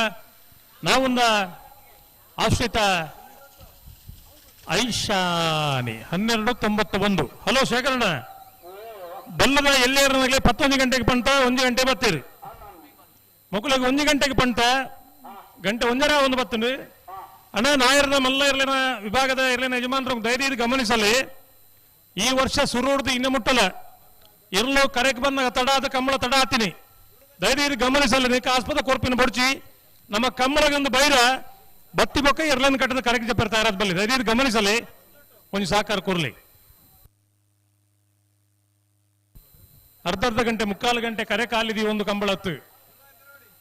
ನಾವೊಂದ ಆಶ್ರಿತ ಐಶಾನಿ 12:91. ಹಲೋ ಶೇಖರಣ್ಣ, ಬಲ್ಲದ ಎಲ್ಲೇ 11 ಗಂಟೆಗೆ ಪಂಟ 1 ಗಂಟೆ ಬರ್ತೀರಿ. ಮಕ್ಕಳಿಗೆ 1 ಗಂಟೆಗೆ ಪಂಟ ಗಂಟೆ 1:30 ಬರ್ತೇನೆ ಅಣ್ಣ. ನಾಯರ್ನ ಮಲ್ಲ ಇರ್ಲಿನ ವಿಭಾಗದ ಇರ್ಲಿನ ಯಜಮಾನರು ಧೈರ್ಯ ಗಮನಿಸಲಿ. ಈ ವರ್ಷ ಸುರುಡ್ದು ಇನ್ನು ಮುಟ್ಟಲ್ಲ ಇರ್ಲು ಕರೆಕ್ ಬಂದಾಗ ತಡ ಆದ ಕಂಬಳ ತಡ ಆತೀನಿ. ಧೈರ್ಯ ಗಮನಿಸಲಿ. ನೀಕ ಆಸ್ಪದ ಕೊರ್ಪಿನ ಬಡ್ಚಿ ನಮ್ಮ ಕಂಬಳಗೊಂದು ಬೈರ ಬತ್ತಿ ಬೊಕ್ಕ ಇರ್ಲನ್ ಕಟ್ಟದ ಕರೆಕ್ ಜಪ್ಪರ್ ತಯಾರಾದ ಬಲ್ಲಿ ಧೈರ್ಯ ಗಮನಿಸಲಿ. ಕೊಂಚ ಸಹಕಾರ ಕೊರ್ಲಿ. ಅರ್ಧ ಅರ್ಧ ಗಂಟೆ ಮುಕ್ಕಾಲು ಗಂಟೆ ಕರೆ ಕಾಲಿದಿ ಒಂದು ಕಂಬಳತ್ತು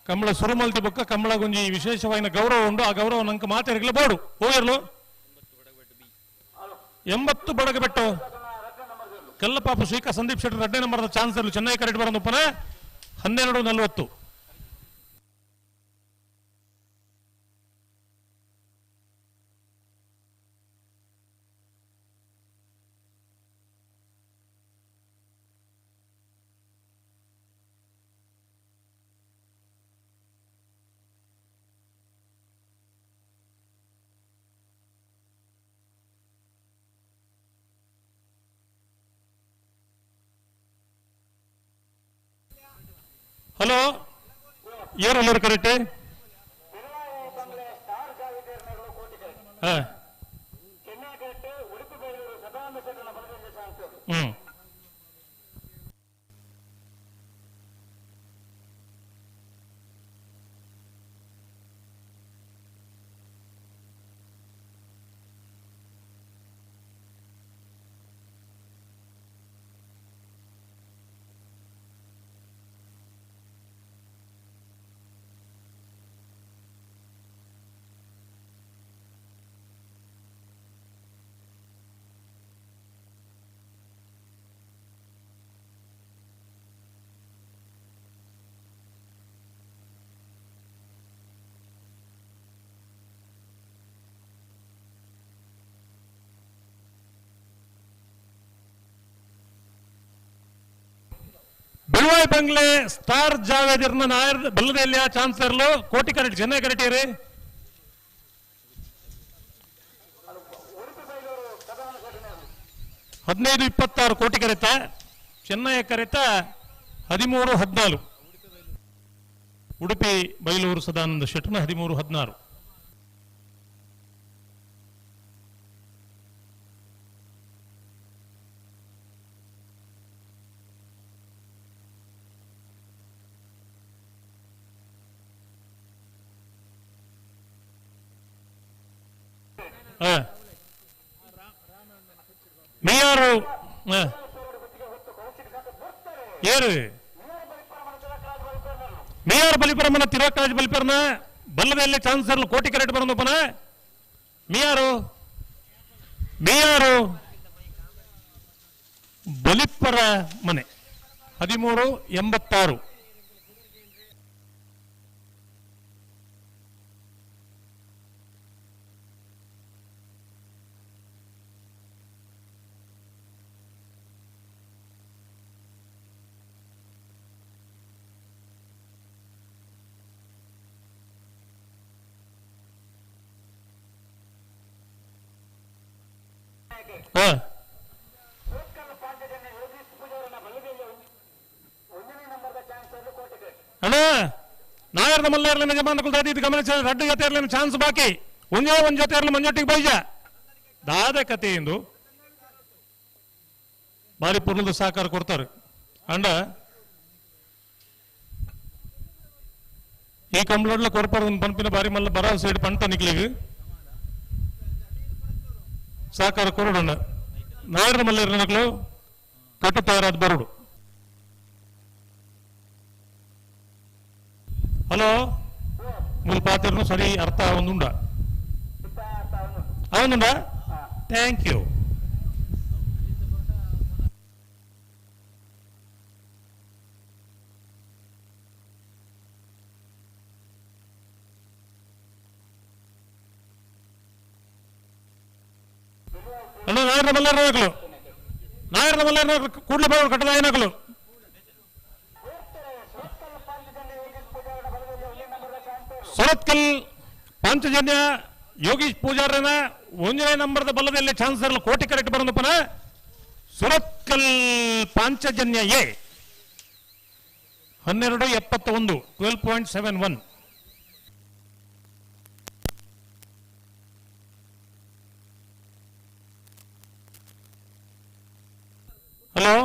ಕಂಬಳ ಸುರುಮಲ್ತಿ ಬೊಕ್ಕ ಕಂಬಳ ಗುಂಜಿ ವಿಶೇಷವಾದ ಗೌರವ ಉಂಡು. ಆ ಗೌರವ ನಂಗೆ ಮಾತಾಡಲಿಲ್ಲ ಬೋಡು ಹೋಗಿರ್ಲು. 80 ಬಡಗಬೆಟ್ಟು ಕಲ್ಲಪಾಪು ಶ್ರೀಕಾ ಸಂದೀಪ್ ಶೆಟ್ಟರ್ 2ನೇ ನಂಬರ್ದ ಚಾನ್ಸರ್ ಚೆನ್ನೈ ಕರೆಕ್ಟ್ ಬರೋದಪ್ಪನ 12:40. ಹಲೋ ಏರು ಎಲ್ಲರೂ ಕರೆಕ್ಟ್? ಹ್ಮ್ ಬೆಳುವಾಯಿ ಬಂಗ್ಲೆ ಸ್ಟಾರ್ ಜಾವೇದಿರ್ನ ನಾಯರ್ ಬಲ್ಲದೆಲ್ಲಿಯ ಚಾನ್ಸರ್ಲು ಕೋಟಿ ಕರೆಕ್ಟ್ ಚೆನ್ನೈ ಕರೆಕ್ಟ್ 15:26 ಕೋಟಿ ಕರೆತ ಚೆನ್ನೈ ಕರೆತ 13:14. ಉಡುಪಿ ಬೈಲೂರು ಸದಾನಂದ ಶೆಟ್ಟನ 13:16. ಮೇಯರು ಏರು ಮೇಯರ್ ಬಲಿಪರಮನ ತಿರುವಕ್ಕಾಜ್ ಬಲಿಪರನ ಬಲ್ಲದಲ್ಲಿ ಚಾನ್ಸರ್ ಕೋಟಿ ಕರೆಕ್ಟ್ ಬರೋದಪ್ಪನ ಮೇಯರು ಮೇಯರು ಬಲಿಪರ ಮನೆ 13:86. ಅಣ್ಣ ನಾಯರ್ದ ಮಲ್ಲೇರ್ಲಿನ ಯಜಮಾನಕುಲು ದಾದಿ ಗಮನಿಸ ರಡ್ಡು ಜೊತೆ ಇರ್ಲಿನ ಚಾನ್ಸ್ ಬಾಕಿ ಒಂಜೇ ಒಂದ್ ಜೊತೆ ಇರಲಿ ಮಂಜೊಟ್ಟಿಗೆ ಬೈಜ ದಾದ ಕತೆ ಎಂದು ಬಾರಿ ಪುರ್ಲದ ಸಹಕಾರ ಕೊಡ್ತಾರೆ. ಅಂಡ ಈ ಕಂಬ್ಳಡ್ಲ ಕೊರ್ಪರ್ ಪನ್ಪಿನ ಬಾರಿ ಮಲ್ಲ ಬರ ಸೈಡ್ ಪಂಟ ನಿಕ್ಲಿಗೆ ಸಹಕಾರ ಕೊರಡಣ್ಣ. ನಾಯರ್ದ ಮಲ್ಲೇರ್ನ ಕಟ್ಟು ತಯಾರಾದ ಬರುಡು. ಹಲೋ ಮೂಲ ಪಾತ್ರನು ಸರಿ ಅರ್ಥ ಒಂದುಂಡ ಅವನುಂಡ. Thank you. Hello ನಾಯರ್ನ ಮಲ್ಲೇರ್ನಕಲು ನಾಯರ್ನ ಮಲ್ಲೇರ್ನ ಕೂಡಲೇ ಬರೋರು ಕಟ್ಟದಾಯನಕಲು. ಸುರತ್ಕಲ್ ಪಾಂಚಜನ್ಯ ಯೋಗೀಶ್ ಪೂಜಾರನ ಒಂದನೇ ನಂಬರ್ದ ಬಲ್ಲದಲ್ಲಿ ಚಾನ್ಸ್ ಇರಲು ಕೋಟಿ ಕರೆಕ್ಟ್ ಬರೋದಪ್ಪನ. ಸುರತ್ಕಲ್ ಪಾಂಚಜನ್ಯ ಎ 12.71 12.71. ಹಲೋ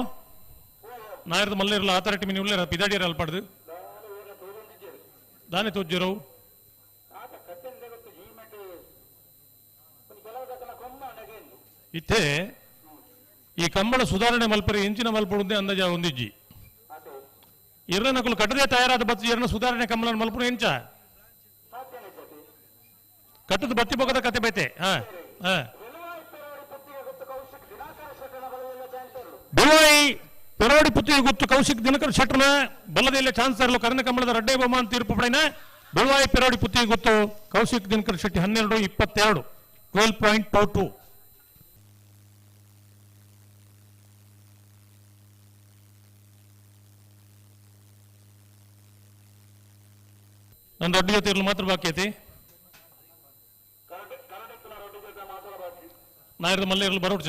ನಾಯರ್ದ ಮಲ್ಲೇರ್ಲ ಆತರ ಮಿನಿ ಉಳ್ಳೇರ ಪಿದಾಡಿಯರ ಅಲ್ಪಡ್ದು ದಾನೆ ತೋಜ್ಜಿರವು. ಇತ್ತೆ ಈ ಕಂಬಳ ಸುಧಾರಣೆ ಮಲ್ಪರೆ ಎಂಚಿನ ಮಲ್ಪಡುಂದೆ ಅಂದಾಜ ಒಂದಿಜ್ಜಿ ಇರ್ನ ನಕಲು ಕಟ್ಟದೆ ತಯಾರಾದ ಬತ್ತಿ ಎರನ ಸುಧಾರಣೆ ಕಂಬಳ ಮಲ್ಪುಡು ಎಂಚ ಕಟ್ಟದ ಬತ್ತಿ ಬೊಗದ ಕತೆ ಬೈತೆ. ಬಿಳುವಾಯಿ ಪೆರೋಡಿ ಪುತ್ತಿಗೆ ಗುತ್ತು ಕೌಶಿಕ್ ದಿನಕರ್ ಶೆಟ್ಟರ್ನ ಬಲ್ಲದೆಲ್ಲ ಚಾನ್ಸರ್ಲು ಕರ್ನ ಕಂಬಳದ ರಡ್ಡೆ ಬಹುಮಾನ ತೀರ್ಪು ಪಡೆನ. ಬಿಳುವಾಯಿ ಪೆರೋಡಿ ಪುತ್ತಿಗೆ ಗುತ್ತು ಕೌಶಿಕ್ ದಿನಕರ್ ಶೆಟ್ಟಿ 12.22 12.22. ನನ್ನ ದೊಡ್ಡ ಜೊತೆ ಇರಲು ಮಾತ್ರ ಬಾಕಿ ಐತಿ. ನಾಯರ್ದ ಮಲ್ಲೆ ಇರಲು ಬರೋಡ್ಚ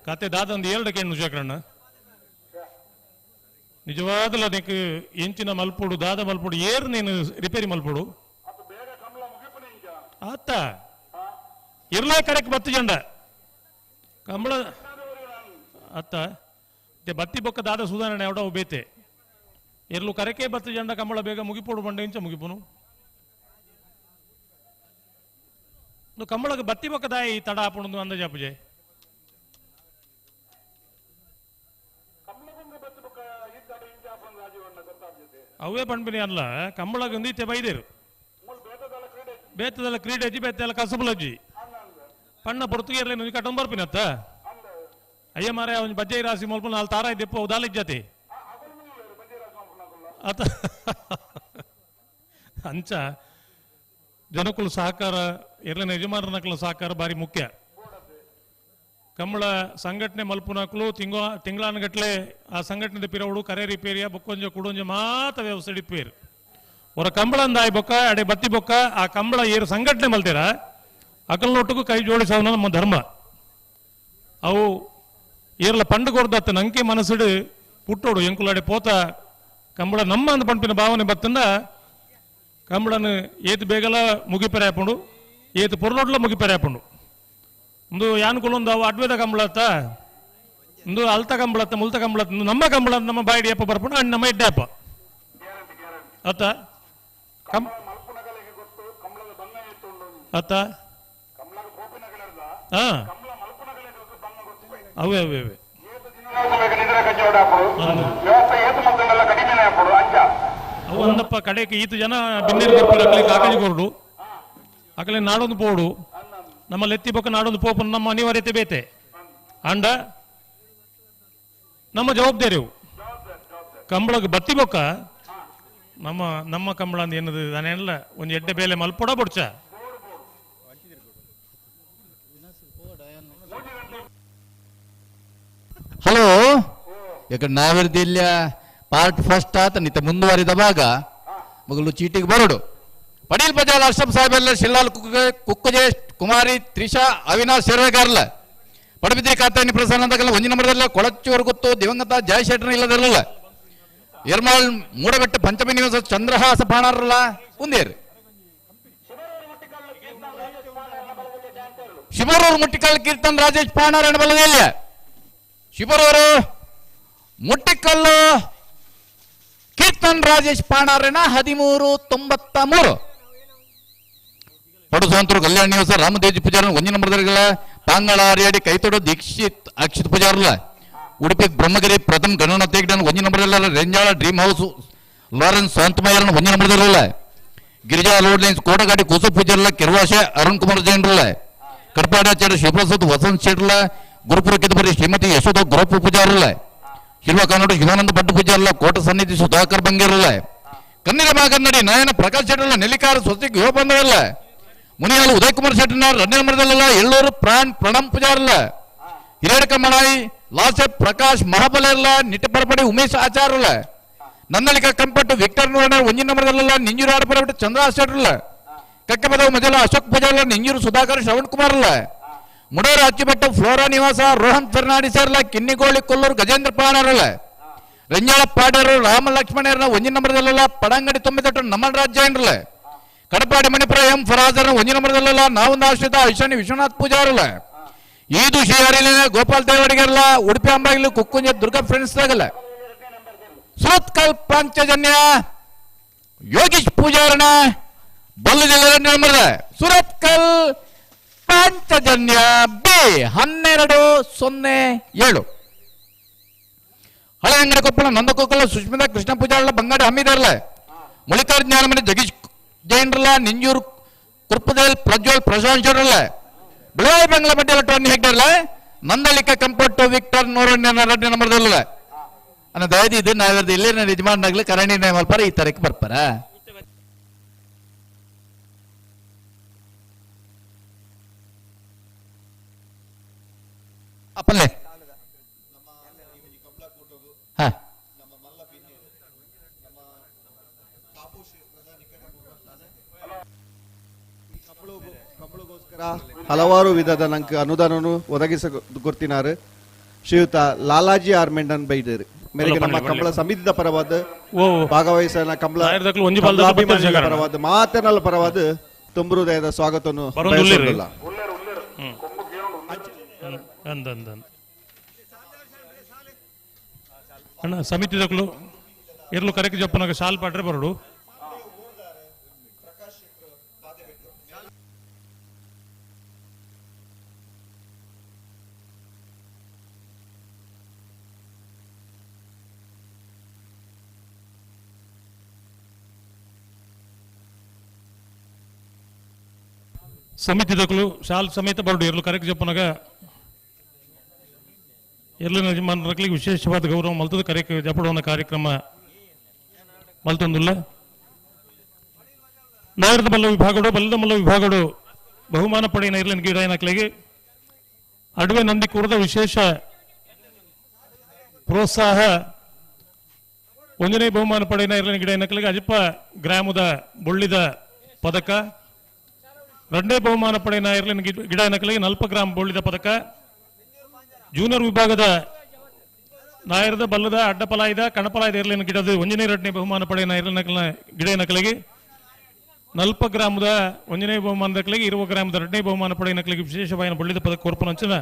ಕತೆ ದಾದಂದು ಏಳು ಕೆಣ್ಣು ಶೇಖರಣ್ಣ. ನಿಜವಾದಲ ಅದಕ್ಕೆ ಎಂಚಿನ ಮಲ್ಪುಡು ದಾದ ಮಲ್ಪುಡು ಏರು ನೀನು ರಿಪೇರಿ ಮಲ್ಪುಡು ಆತ ಇರ್ಲಾ ಕರೆಕ್ ಬತ್ತಿ ಜಂಡ ಕಂಬಳ ಅತ್ತ ಬತ್ತಿ ಬೊಕ್ಕ ದಾದ ಸುಧಾರಣೆ ಯಾವಡ ಬೇತೆ ಎರ್ಲು ಕರೆಕೆ ಬತ್ತಿ ಜಂಡ ಕಂಬಳ ಬೇಗ ಮುಗಿಪೋಡು ಬಂಡೆ ಇಂಚ ಮುಗಿಪುನು ಕಂಬಳಕ್ಕೆ ಬತ್ತಿ ಬೊಕ್ಕ ದಾಯಿ ತಡ ಆಪುಣು ಅಂದಾಜಾಪುಜೆ. ಅವೇ ಪಣ್ಪಿನಿ ಅಲ್ಲ ಕಂಬಳಗೆ ಒಂದೀತೆ ಬೈದೇರು ಬೇತದಲ್ಲ ಕ್ರೀಡೆ ಅಜ್ಜಿ ಬೇತೆಲ್ಲ ಕಸಬುಲಜ್ಜಿ ಪಣ್ಣ ಪೊರ್ತುಗೇರ್ಲೆ ನುಂಜಿ ಕಟ್ಟೊಂದು ಬರ್ಪಿನತ್ತ ಅಯ್ಯ ಮಾರೆ ಅವನ್ ಬಜ್ಜೈ ರಾಸಿ ಮಲ್ಪ ನಾಲ್ ತಾರ ಇದ್ದೆಪ್ಪ ಉದಾಲಿಜ್ಜತೆ ಆತ. ಅಂಚ ಜನಕುಲ ಸಹಕಾರ ಎರ್ಲಿನ ಯಜಮಾನರನಕುಲ ಸಹಕಾರ ಭಾರಿ ಮುಖ್ಯ. ಕಂಬಳ ಸಂಘಟನೆ ಮಲ್ಪುನಕುಲು ತಿಂಗಳಾನುಗಟ್ಲೆ ಆ ಸಂಘಟನೆ ಪಿರವಡು ಕರೆ ರಿಪೇರಿಯ ಬೊಕ್ಕೊಂಜ ಕುಡೊಂಜ ಮಾತ ವ್ಯವಸ್ಥೆ ಇಪ್ಪೇರು. ಹೊರ ಕಂಬಳಂದಾಯಿ ಬೊಕ್ಕ ಅಡೆ ಬತ್ತಿ ಬೊಕ್ಕ ಆ ಕಂಬಳ ಏರು ಸಂಘಟನೆ ಮಲ್ತೀರ ಅಕಲ್ನೊಟ್ಟುಕು ಕೈ ಜೋಡಿಸೋನ ನಮ್ಮ ಧರ್ಮ. ಅವು ಏರ್ಲ ಪಂಡು ಕೊರ್ದತ್ತ ನಂಕೆ ಮನಸ್ಸುಡು ಪುಟ್ಟೋಡು ಎಂಕುಲಾಡೆ ಪೋತ ಕಂಬಳ ನಮ್ಮ ಅಂದ ಪಂಪಿನ ಭಾವನೆ ಬತ್ತಂದ ಕಂಬಳನು ಏತು ಬೇಗಲ ಮುಗಿಪೆರೆ ಹಾಪುಂಡು ಏತು ಪೊರ್ಲೊಡ್ಲ ಮುಗಿಪೆರೆ ಹಾಪುಂಡು. ಒಂದು ಯಾನ್ಕುಲೊಂದು ಅವು ಅಡ್ವೇದ ಕಂಬಳತ್ತ ಒಂದು ಅಲ್ತ ಕಂಬಳತ್ತ ಮುಲ್ತ ಕಂಬಳತ್ತ ನಮ್ಮ ಕಂಬಳ ನಮ್ಮ ಬಾಯಿಡಿ ಅಪ್ಪ ಬರ್ಪುಂಡು ಅಣ್ಣ ನಮ್ಮ ಎಡ್ಡೆ ಅಪ್ಪ ಅತ್ತ ಕಂ ಅತ್ತ ಹಾ ಅವೇ ಅವೇ ಅವೇ ಅವು ಅಂದಪ್ಪ ಕಡೆಗೆ ಈತ ಜನ ಬಿನ್ನೇರು ಬರ್ಪುರ ಅಕಲೆ ಕಾಕಜಿ ಕೊರಡು ಅಕಲೆ ನಾಡೊಂದು ಪೋಡು ನಮ್ಮ ಲೆತ್ತಿ ಬೊಕ್ಕ ನಾಡೊಂದು ಪೋಪು ನಮ್ಮ ಅನಿವಾರ್ಯತೆ ಬೇತೆ ಅಂಡ ನಮ್ಮ ಜವಾಬ್ದಾರಿ ಕಂಬಳಕ್ಕೆ ಬತ್ತಿ ಬೊಕ್ಕ ನಮ್ಮ ನಮ್ಮ ಕಂಬಳ ಅಂದ ಏನದು ನಾನೆಲ್ಲ ಒಂದು ಎಡ್ಡೆ ಬೇಲೆ ಮಲ್ಪೊಡ ಬೊಡ್ಚ. ಹಲೋ ಯಾಕಂದ್ರೆ ನಾವಿರ್ದಿಲ್ಲ ಪಾರ್ಟ್ ಫಸ್ಟ್ ಆತ ನಿತ ಮುಂದುವರಿದ ಭಾಗ ಮಗಳು ಚೀಟಿಗೆ ಬರೋಡು ಪಡೀಲ್ ಪಜಾಲ್ ಅಶ್ರಫ್ ಸಾಹೇಬ್ ಶಿಲ್ಲಾಲ್ ಕುಕ್ಕುಜೆ ಕುಮಾರಿ ತ್ರಿಷಾ ಅವಿನಾಶ್ ಶೆರ್ವೆಗಾರ್ಲ ಪಡಬಿದ್ರಿ ಕಾತಾನಿ ಪ್ರಸನ್ನ ಒಂಜಿ ನಂಬರ್ದಲ್ಲ ಕೊಳಚೂರು ಗೊತ್ತು ದಿವಂಗತ ಜಯ ಶೆಟ್ಟರ್ ಇಲ್ಲದಿರಲಿಲ್ಲ. ಎರ್ಮಾಳ್ ಮೂಡಬೆಟ್ಟ ಪಂಚಮಿ ನಿವಾಸ ಚಂದ್ರಹಾಸ ಪಾಣಾರಲ್ಲ ಉಂದೇರು. ಶಿಬರೂರು ಮುಟ್ಟಿಕಲ್ ಕೀರ್ತನ್ ರಾಜೇಶ್ ಪಾಣಾರಣ ಬಲದೆಲ್ಲ. ಶಿಬರೂರು ಮುಟ್ಟಿಕಲ್ಲು ಕೀರ್ತನ್ ರಾಜೇಶ್ ಪಾಣಾರಣ 13.93. ಪಡುಸಂತರು ಕಲ್ಯಾಣ ನಿವಾಸ ರಾಮದೇಜಿ ಪೂಜಾರ ಒಂಜಿ ನಂಬರ್ದರ್ಗಳ ಪಾಂಗಳ ಆರ್ಯಾಡಿ ಕೈತೋಡು ದೀಕ್ಷಿತ್ ಅಕ್ಷಿತ್ ಪೂಜಾರಲ್ಲ. ಉಡುಪಿ ಬ್ರಹ್ಮಗಿರಿ ಪ್ರಥಮ್ ಗಣನಾಥ ಹೆಗ್ಡೆ ಒಂಜಿ ನಂಬರ್ದಲ್ಲ. ರೆಂಜಾಳ ಡ್ರೀಮ್ ಹೌಸ್ ಲಾರೆನ್ಸ್ ಶಾಂತಮಯ್ಯರನ್ನ ಒಂಜಿ ನಂಬರ್ದಲ್ಲ. ಗಿರಿಜಾ ಲೋಡ್ ಲೈನ್ಸ್ ಕೋಟಗಾಡಿ ಕುಸು ಪೂಜಾರಲ್ಲ. ಕೆರ್ವಾಶೆ ಅರುಣ್ ಕುಮಾರ್ ಜೈನ್ರಲ್ಲ. ಕಡ್ಪಾಡಾಚಾರ್ಯ ಶಿವಪ್ರಸಾದ್ ವಸಂತ್ ಶೆಟ್ರಲ್ಲ. ಗುರುಪುರ ಕಿದಬರಿ ಶ್ರೀಮತಿ ಯಶೋಧ ಗುರಪ್ಪ ಪೂಜಾರಲ್ಲ. ಶಿಲ್ವ ಕನ್ನಡ ಶಿವಾನಂದ ಭಟ್ ಪೂಜಾರಲ್ಲ. ಕೋಟ ಸನ್ನಿಧಿ ಸುಧಾಕರ್ ಬಂಗೇರಲ್ಲ. ಕನ್ನಡ ಮಾಗನ್ನಡಿ ನಯನ ಪ್ರಕಾಶ್ ಶೆಟ್ಟರಲ್ಲ. ನೆಲ್ಲಿಕಾರ ಸ್ವಸ್ತಿಗೆ ಯುವ ಬಂಧವಲ್ಲ. ಮುನಿಯಾಲು ಉದಯ್ ಕುಮಾರ್ ಶೆಟ್ಟರ್ನ ರಣ್ಯ ನಂಬರ್ದಲ್ಲ. ಎಳ್ಳೂರು ಪ್ರಾಣ್ ಪ್ರಣಮ್ ಪೂಜಾರಲ್ಲ. ಹಿರೇಡಕ ಮಣಾಯಿ ಲಾಸೆ ಪ್ರಕಾಶ್ ಮಹಾಬಲರ್ಲ. ನಿಟ್ಟಪರಪಡಿ ಉಮೇಶ್ ಆಚಾರಲ್ಲ. ನಂದಳಿಕ ಕಂಪಟ್ಟು ವಿಕ್ಟರ್ ನೋಡ ಒಂಜಿನ ನಂಬರ್ದಲ್ಲ. ನಿಂಜೂರು ಆಡಪರಬಿಟ್ಟು ಚಂದ್ರ ಶೆಟ್ಟರ್ಲ. ಕಕ್ಕಪದವು ಮಜಲ ಅಶೋಕ್ ಪೂಜಾರಲ್ಲ. ನಿಂಜೂರು ಸುಧಾಕರ್ ಶ್ರವಣ್ ಕುಮಾರ್ಲ. ಮುಡೋರು ಅಚ್ಚಿಬೆಟ್ಟು ಫ್ಲೋರಾ ನಿವಾಸ ರೋಹನ್ ಫೆರ್ನಾಂಡಿಸರ್ಲ. ಕಿನ್ನಿಗೋಳಿ ಕೊಲ್ಲೂರು ಗಜೇಂದ್ರ ಪಾಣರಲ್ಲ. ರಂಜಾಳ ಪಾಡರು ರಾಮ ಲಕ್ಷ್ಮಣರನ್ನ ಒಂಜಿನ ನಂಬರ್ದಲ್ಲ. ಪಡಂಗಡಿ ತುಂಬಿದಟ್ಟು ನಮನ್ ರಾಜ್ ಜೈನ್ರಲ್ಲ. ಕಡಪಾಡಿ ಮಣಿಪುರ ಎಂ ಫರಾಜರ್ನ ಒಂಜಿನ ನಂಬರ್ದಲ್ಲ. ನಾವೊಂದು ಆಶ್ರಿತ ಐಶಾನಿ ವಿಶ್ವನಾಥ್ ಪೂಜಾರಲ್ಲ. ಈದು ಶಿಯಾರಿನ ಗೋಪಾಲ್ ದೇವಡಿಗರಲ್ಲ. ಉಡುಪಿ ಅಂಬಾಗಿಲು ಕುಕ್ಕುಂಜ ದುರ್ಗಾ ಫ್ರೆಂಡ್ಸ್ ಆಗಲ್ಲ. ಸುರತ್ಕಲ್ ಪಾಂಚಜನ್ಯ ಯೋಗೀಶ್ ಪೂಜಾರನ ಬಲ್ಲದಿಲ್ಲ ನಂಬರ್ದ. ಸುರತ್ಕಲ್ ಪಾಂಚಜನ್ಯ ಬಿ 12.07. ಹಳೆ ಅಂಗಡಿ ಕೊಪ್ಪಳ ನಂದಕೊಕ್ಕಲ ಸುಷ್ಮಿತಾ ಕೃಷ್ಣ ಪೂಜಾರಲ್ಲ. ಬಂಗಾಡಿ ಹಮ್ಮಿದಾರಲ್ಲ. ಮುಳಿಕಾರ್ ಜ್ಞಾನಮನಿ ಜಗೀಶ್ ಜೈನ್ರಲ್ಲ. ನಿಂಜೂರು ಕುರ್ಪದೇಲ್ ಪ್ರಜ್ವಲ್ ಪ್ರಶಾಂತ್ ಶೆಟ್ಟರಲ್ಲ. ಬಿಳವಾಯಿ ಬಂಗ್ಲಾ ಮಡ್ಡಿಯಲ್ಲ ಟೋನಿ ಹೆಗ್ಡರ್ಲ. ನಂದಳಿಕ ಕಂಪಟ್ಟು ವಿಕ್ಟರ್ 102 ನಂಬರ್ದಲ್ಲ. ಅನ್ನ ದಯದಿ ಇದು ನಾವಿರ್ದು ಇಲ್ಲೇ ನನ್ನ ಯಜಮಾನಾಗ್ಲಿ ಕರಣಿ ಮಲ್ಪಾರ ಈ ತರಕ್ಕೆ ಬರ್ಪಾರ. ಅಪ್ಪಲ್ಲೇ ಹಾ ಹಲವಾರು ವಿಧದ ನಂಗೆ ಅನುದಾನವನ್ನು ಒದಗಿಸ ಗೊತ್ತಿನಾರು ಶ್ರೀಯುತ ಲಾಲಾಜಿ ಆರ್ ಮೆಂಡನ್ ಬೈದೇರು ಮೇರೆಗೆ ನಮ್ಮ ಕಂಬಳ ಸಮಿತಿದ ಪರವಾದ ಭಾಗವಹಿಸನ ಕಂಬಳ ಪರವಾದ ಮಾತನಲ್ಲ ಪರವಾದ ತುಂಬುಹೃದಯದ ಸ್ವಾಗತವನ್ನು ಬಯಸುವುದಿಲ್ಲ. ಅಣ್ಣ ಸಮಿತಿದಕ್ಲು ಇರ್ಲು ಕರೆಕ್ ಜಪ್ಪನಾಗ ಶಾಲ್ ಪಾಟ್ರೆ ಬರಡು. ಸಮಿತಿದಕ್ಲು ಶಾಲ್ ಸಮೇತ ಬರಡು ಇರ್ಲು ಕರೆಕ್ ಜಪ್ಪನಾಗ ಎರ್ಲಿನ ಯಜಮಾನರಕ್ಲಿಗೆ ವಿಶೇಷವಾದ ಗೌರವ ಮಲ್ತದ ಕರೆಕ್ ಜಪಡುವನ ಕಾರ್ಯಕ್ರಮ ಮಲ್ತೊಂದುಲ್ಲ. ನಾಯರದ ಬಲ್ಲ ವಿಭಾಗಡು ಬಲ್ಲದ ಮಲ್ಲ ವಿಭಾಗಡು ಬಹುಮಾನ ಪಡೆಯಿನ ಇರ್ಲಿನ ಗಿಡಾಯನಕ್ಲಿಗೆ ಅಡುವೆ ನಂದಿ ಕೂರದ ವಿಶೇಷ ಪ್ರೋತ್ಸಾಹ. ಒಂದನೇ ಬಹುಮಾನ ಪಡೆಯಿನ ಇರ್ಲಿನ ಗಿಡಾಯನಕ್ಲಿಗೆ ಅಜಿಪ ಗ್ರಾಮದ ಬೊಳ್ಳಿದ ಪದಕ. ಎರಡನೇ ಬಹುಮಾನ ಪಡೆಯಿನ ಇರ್ಲಿನ ಗಿಡಾಯನಕ್ಲಿಗೆ 40 ಗ್ರಾಂ ಬೊಳ್ಳಿದ ಪದಕ. ಜೂನಿಯರ್ ವಿಭಾಗದ ನಾಯರದ ಬಲ್ಲದ ಅಡ್ಡಪಲಾಯ್ದ ಕಣಪಲಾಯ್ದ ಇರ್ಲಿನ ಗಿಡದ ಒಂದನೇ ಎರಡನೇ ಬಹುಮಾನ ಪಡೆಯಿನ ಇರ್ಲಿನ ಗಿಡನಕಲಿಗೆ 40 ಗ್ರಾಮದ ಒಂದನೇ ಬಹುಮಾನದಕ್ಕಲಿಗೆ 20 ಗ್ರಾಮದ ಎರಡನೇ ಬಹುಮಾನ ಪಡೆಯಿನಕಲಿಗೆ ವಿಶೇಷವಾದ ಬೊಳ್ಳಿದ ಪದಕ ಕೊರ್ಪುನಂಚಿನ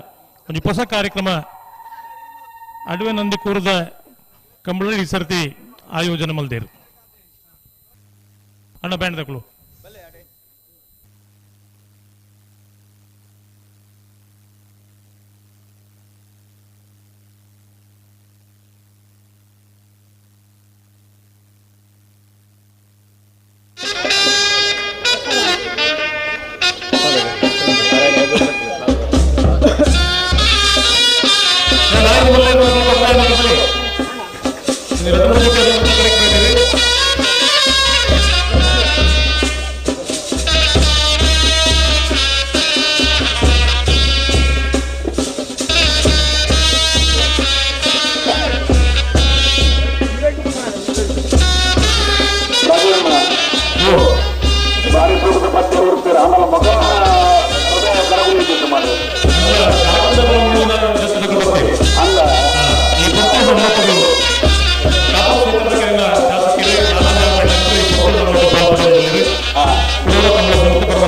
ಒಂದು ಹೊಸ ಕಾರ್ಯಕ್ರಮ ಅಡುವೆ ನಂದಿ ಕೂರದ ಕಂಬಳ ಈ ಸರ್ತಿ ಆಯೋಜನೆ ಮಲ್ದೇರು. ಅಣ್ಣ ಬ್ಯಾಂಡ್ ದಕ್ಕಲು.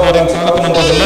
ಪರವಾದ ಸ್ವಾಗತ ಮಂತ್ರದಿಂದ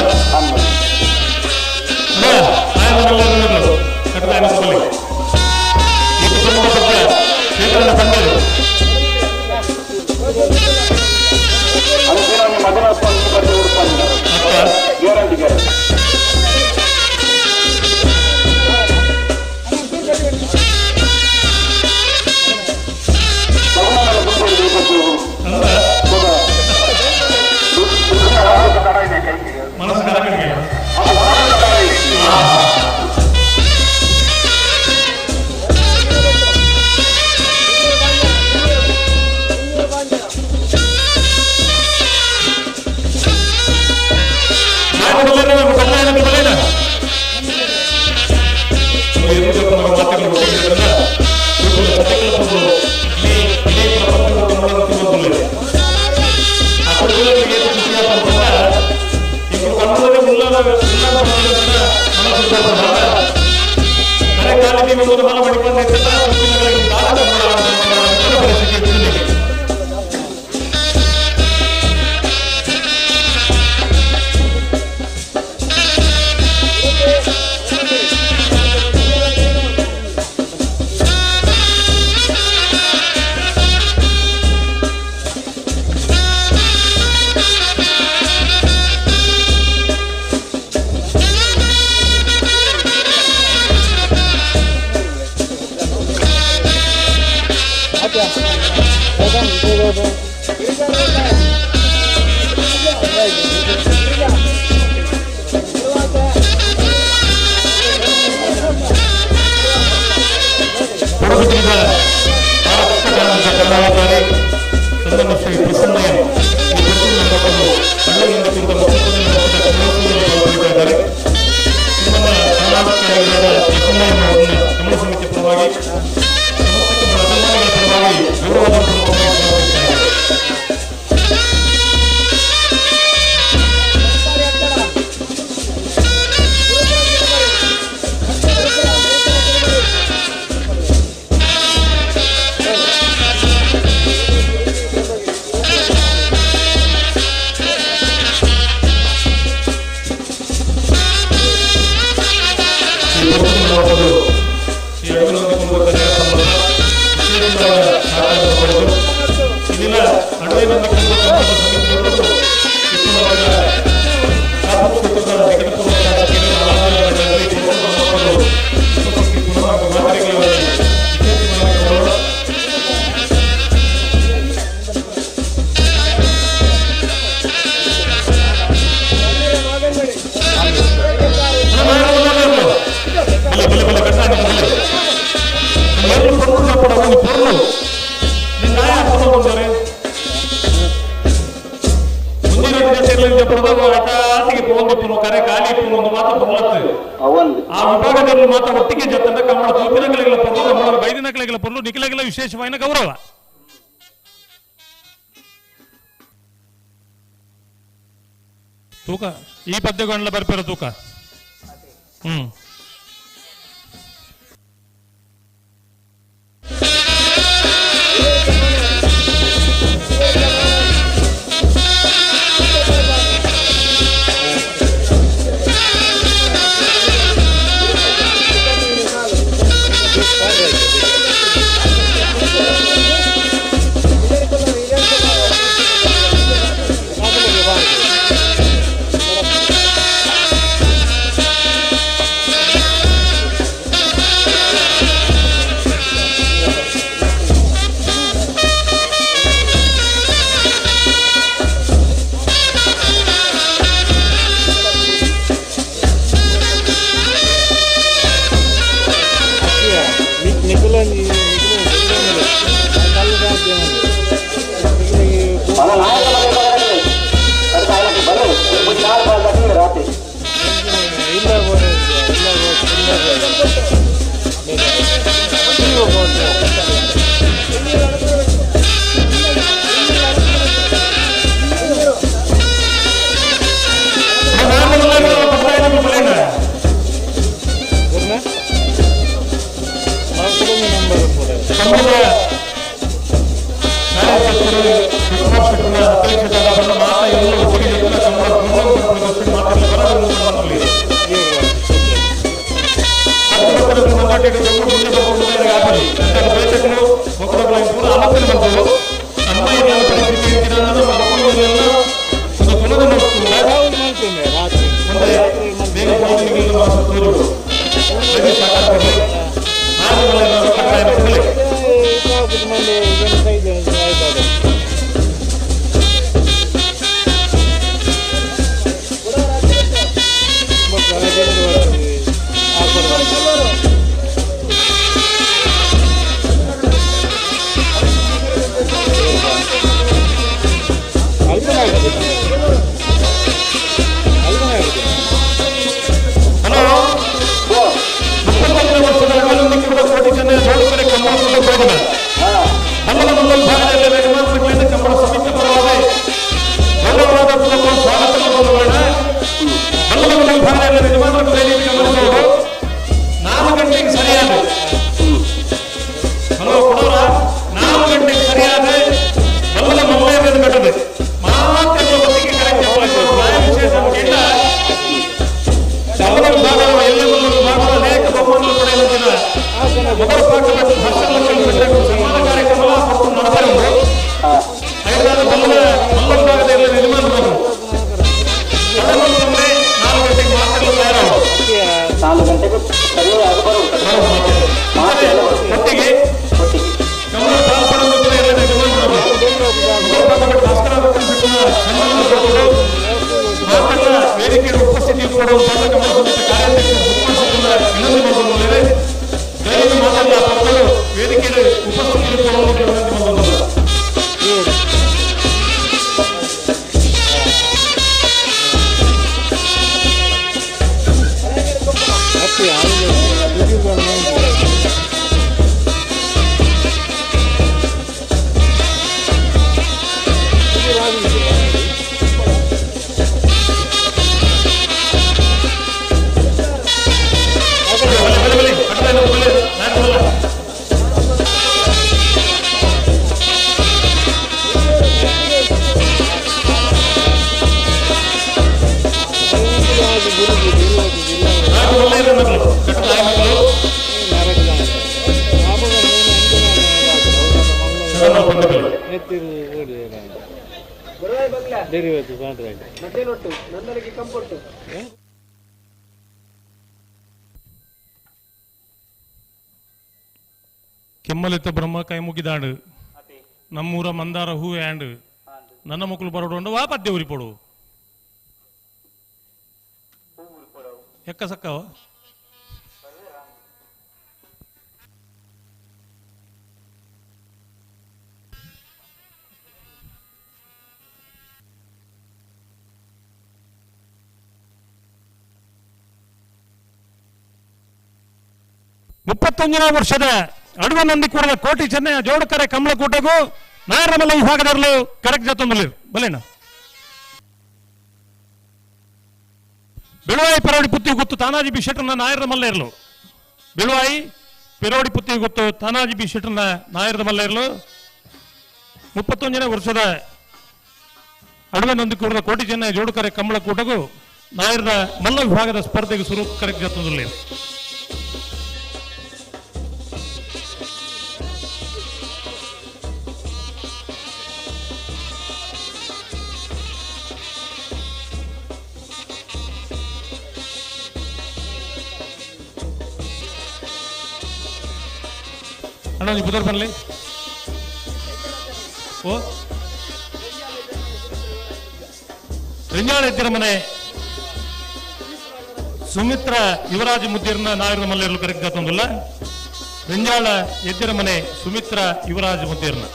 ವಿಶೇಷವಾದ ಗೌರವ. ತೂಕ ಈ ಪದ್ಯಗೊಂಡ್ಲ ಬರ್ಪಿರ ತೂಕ. ಕೊಟ್ಟು ಮಾತನ್ನ ವೇದಿಕೆಯ ಉಪಸ್ಥಿತಿ ಕೊಡುವ ಕಮಲ ಸಮಿತಿ ಕಾರ್ಯಾಧ್ಯಕ್ಷ ಸುಕುಮಾರ್ ವಿನಂತಿ ಮಾಡಿಕೊಂಡಿದ್ದೇವೆ. ದಯವಿಟ್ಟು ಮಾತನ್ನ ಪಕ್ಕಗಳು ವೇದಿಕೆಯ ಉಪಸ್ಥಿತಿ ಕೊಡುವ ವಿನಂತಿ ಮಾಡಿಕೊಂಡಿದ್ದೇವೆ. ಕೆಮ್ಮಲಿತ ಬ್ರಹ್ಮ ಕೈ ಮುಗಿದಾಡು ನಮ್ಮೂರ ಮಂದಾರ ಹೂವೆ ಆಂಡ್ ನನ್ನ ಮಕ್ಕಳು ಬರೋಡು ವಾ ಪದ್ಯ ಉರಿಪೊಡು ಎಕ್ಕ ಸಕ್ಕವ 31ನೇ ವರ್ಷದ ಅಡುವ ನಂದಿ ಕೂಡದ ಕೋಟಿ ಚೆನ್ನಯ ಜೋಡಕರೆ ಕಮಲಕೂಟಗೂ ನಾಯರಮಲ್ಲ ವಿಭಾಗದಲ್ಲೂ ಕರೆಕ್ಟ್ ಜೊತೆ ಬಲೇನ ಬೆಳುವಾಯಿ ಪೆರೋಡಿ ಪುತ್ತಿ ಗೊತ್ತು ತಾನಾಜಿ ಬಿ ಶೆಟ್ಟರ್ನ ನಾಯರದ ಮಲ್ಲ ಇರಲು. ಬೆಳುವಾಯಿ ಪೆರೋಡಿ ಪುತ್ತಿ ಗೊತ್ತು ತಾನಾಜಿ ಬಿ ಶೆಟ್ಟರ್ನ ನಾಯರದ ಮಲ್ಲ ಇರಲು. 31ನೇ ವರ್ಷದ ಅಡುವ ನಂದಿ ಕೂಡದ ಕೋಟಿ ಚೆನ್ನಯ ಜೋಡಕರೆ ಕಮಲಕೂಟಗೂ ನಾಯರದ ಮಲ್ಲ ವಿಭಾಗದ ಸ್ಪರ್ಧೆಗೆ ಸುರು ಕರೆಕ್ಟ್ ಜೊತೆ. ಅಣ್ಣ ನೀವು ಬುಧರ್ ಬರಲಿ. ಓ ರಿಂಜಾಳ ಎತ್ತಿರ ಮನೆ ಸುಮಿತ್ರ ಯುವರಾಜ್ ಮುದ್ದಿರ್ನ ನಾಯರ ಮಲ್ಲೇರ್ಲು ಕರೆಕ್ಟ್ ಜಾತೊಂದುಲ್ಲ. ರಿಂಜಾಳ ಎದ್ದಿರ ಮನೆ ಸುಮಿತ್ರ ಯುವರಾಜ್ ಮುದ್ದಿರ್ನ.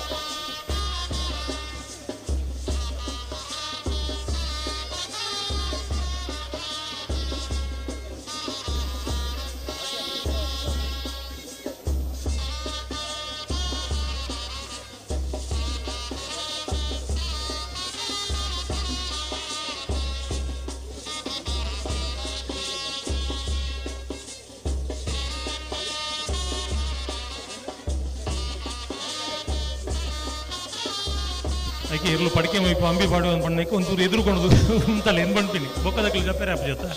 ಐಕೆ ಇರ್ಲು ಪಡಿಕೆ ಮೊಯ್ಪು ಅಂಬಿ ಪಾಡು ಅಂತ ಪಣ್ಣಕ್ಕೆ ಒಂಚೂರು ಎದುರುಕೊಂಡು ಅಂತಲ್ಲ ಏನು ಬಂಡ್ತೀನಿ ಬೊಕ್ಕದಕ್ಕಲು ಜಪ್ಪೇರೆ ಅಪ್ಪ ಜೊತೆ.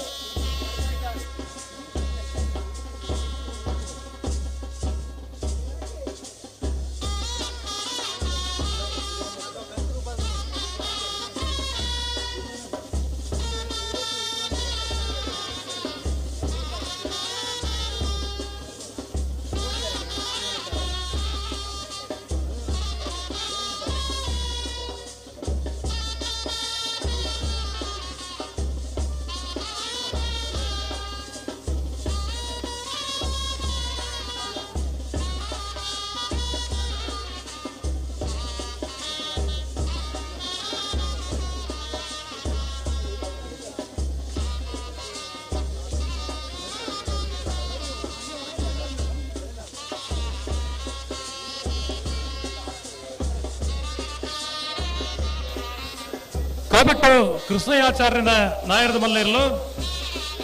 ಕಾಬೆಟ್ಟು ಕೃಷ್ಣಯಾಚಾರ್ಯನ ನಾಯರದ ಮಲ್ಲ ಇರಲು.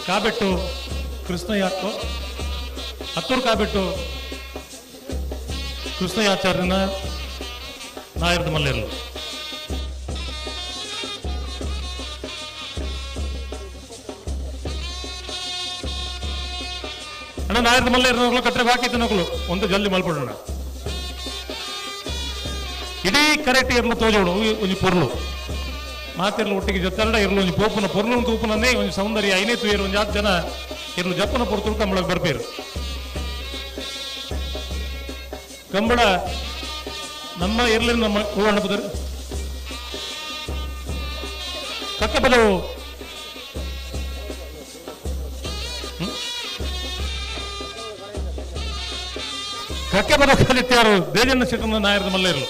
ಕಾಬೆಟ್ಟು ಕೃಷ್ಣಯಾಕೋ ಹತ್ತೂರು ಕಾಬೆಟ್ಟು ಕೃಷ್ಣಯಾಚಾರ್ಯನ ನಾಯರದ ಮಲ್ಲ ಇರಲು. ಅಣ್ಣ ನಾಯರದ ಮಲ್ಲ ಇರೋಗಳು ಕಟ್ಟರೆ ಬಾಕಿ ತಿನ್ನೋಗಳು ಒಂದು ಜಲ್ದಿ ಮಲ್ಪಡೋಣ. ಇಡೀ ಕರೆಕ್ಟ್ ಇರಲು ತೋಜೋಡು ಒಂಜಿ ಪೊರ್ಲು ಮಾತಿರ್ಲು ಒಟ್ಟಿಗೆ ಜೊತೆರಡ ಇರಲು ಒಂಜಿ ಪೋಪುನ ಪೊರ್ಲು ತೂಪುನನ್ನೇ ಒಂಜಿ ಸೌಂದರ್ಯ ಐನೇ ತುಯರು ಒಂಜಿ ಆತ್ ಜನ ಇರ್ಲು ಜಪ್ಪನ ಪೊರ್ತುರು ಕಂಬಳಕ್ಕೆ ಬರ್ಪೇರು. ಕಂಬಳ ನಮ್ಮ ಇರ್ಲಿ ನಮ್ಮ ಹೂವಣ್ಣ ಪುದರ್ ಕಕ್ಕಪದವು ಕಕ್ಕೆಪದವು ಕಲಿತ್ಯಾರು ದೇಜಣ್ಣ ಶೆಟ್ಟನ ನಾಯರದ ಮಲ್ಲೇರ್ಲು.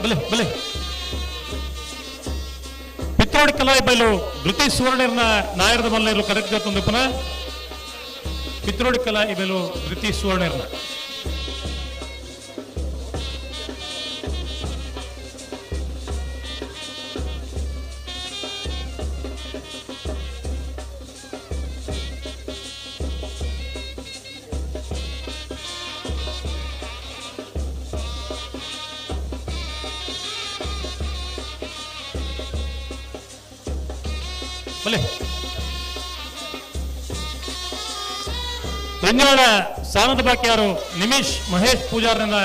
ಬಲೆ ಬಲೆ ಪಿತ್ರೋಡಿ ಕಲಾಯಿ ಬೈಲು ಧೃತಿ ಸುವರ್ಣರ್ನ ನಾಯರದ ಮಲ್ಲೇರು ಕರೆಕ್ಟ್ ಜೊತೆ ಪುನಃ ಪಿತ್ರೋಡಿ ಕಲಾಯಿ ಬೈಲು ಧೃತಿ ಸುವರ್ಣರ್ನ ಬಲೆ ರಂಜಾಳ ಸಾನದ ಬಾಕಿಯಾರು ನಿಮಿಷ್ ಮಹೇಶ್ ಪೂಜಾರ್ನ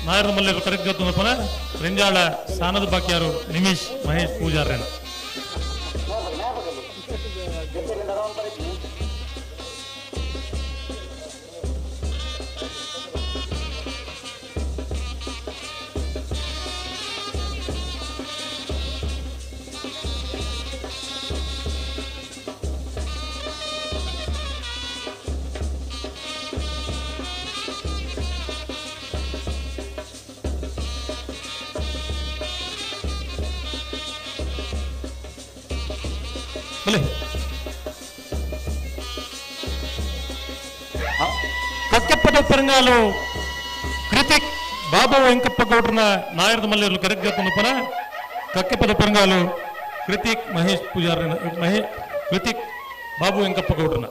ನಾಯರ ಮಲ್ಲೇರು ಕರೆಕ್ಟ್ ಜೊತೆ ಪುನಃ ರಿಂಜಾಳ ಸಾನದ ಬಾಕಿಯಾರು ನಿಮಿಷ್ ಮಹೇಶ್ ಪೂಜಾರ್ನ. ಬಲೆ ಕಕ್ಕೆಪ್ಪದ ಪೆರಂಗಾಲು ಕೃತಿಕ್ ಬಾಬು ವೆಂಕಪ್ಪ ಗೌಡ್ರನ ನಾಯರದ ಮಲ್ಲೇರು ಕರೆಕ್ಟ್ ಜೊತೆ ಪುನಃ ಕಕ್ಕೆಪ್ಪದ ಪೆರಂಗಾಲು ಕೃತಿಕ್ ಮಹೇಶ್ ಪೂಜಾರ್ನ ಕೃತಿಕ್ ಬಾಬು ವೆಂಕಪ್ಪ ಗೌಡ್ರನ.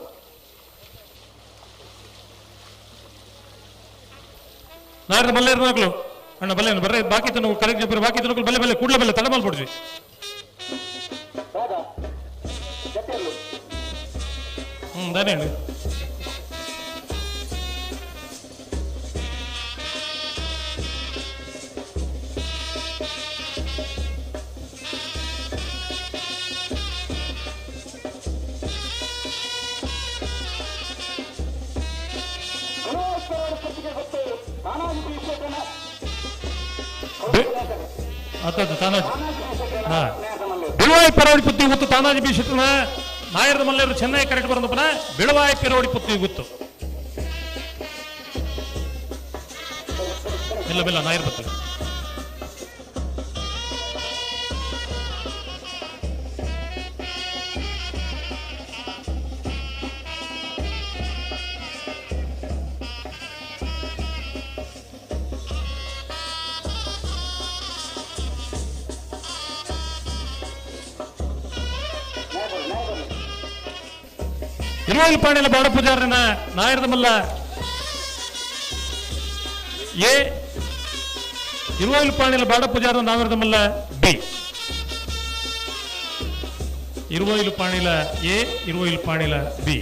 ನಾಯರದ ಮಲ್ಲೇರು ನಾಗ್ಲು ಅಣ್ಣ ಬಲ್ಲೆ ಬರ್ರೆ ಬಾಕಿ ತನಕ ಕರೆಕ್ಟ್ ಜೊತೆ ಬಾಕಿ ತನಕ ಬಲ್ಲೆ ಬಲ್ಲೆ ಕೂಡಲೇ ಬಲ್ಲೆ ತಡ ಮಲ್ಪಡ್ಸಿ. ದಾನೆ ಹೇಳಿ ತಾನಾಜಿ ಹಾ ಬಿಳುವಾಯಿ ಪರೋಡಿ ಪುತ್ತಿ ಗೊತ್ತು ತಾನಾಜಿ ಬಿ ಶೆಟ್ಟನ ನಾಯರದ ಮಲ್ಲೇರು ಚೆನ್ನೈ ಕರೆಕ್ಟ್ ಬರೋದಪ್ಪನ ಬಿಳುವಾಯಿ ಪಿರೋಡಿ ಪುತ್ತಿ ಗೊತ್ತು ಇಲ್ಲ ಬಿಲ್ಲ ನಾಯರ್ ಬರ್ತದೆ. ಇರುವೈಲ್ ಪಾಣಿಲ ಬಾಡ ಪೂಜಾರನ ನಾಯರದ ಮಲ್ಲ ಎ ಇರುವೈಲ್ ಪಾಣಿಲ ಬಾಡ ಪೂಜಾರನ ನಾಯರದ ಮಲ್ಲ ಬಿ ಇರುವೈಲು ಪಾಣಿಲ ಎ ಇರುವೈಲು ಪಾಣಿಲ ಬಿ.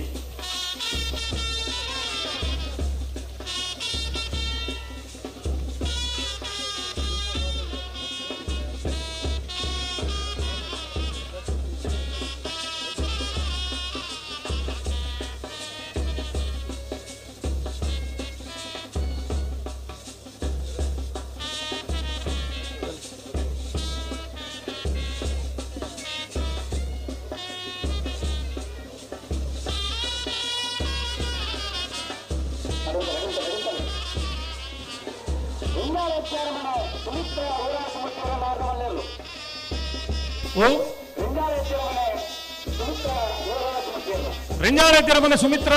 ರಿಂಜಾಳ ತಿರುಮನೆ ಸುಮಿತ್ರ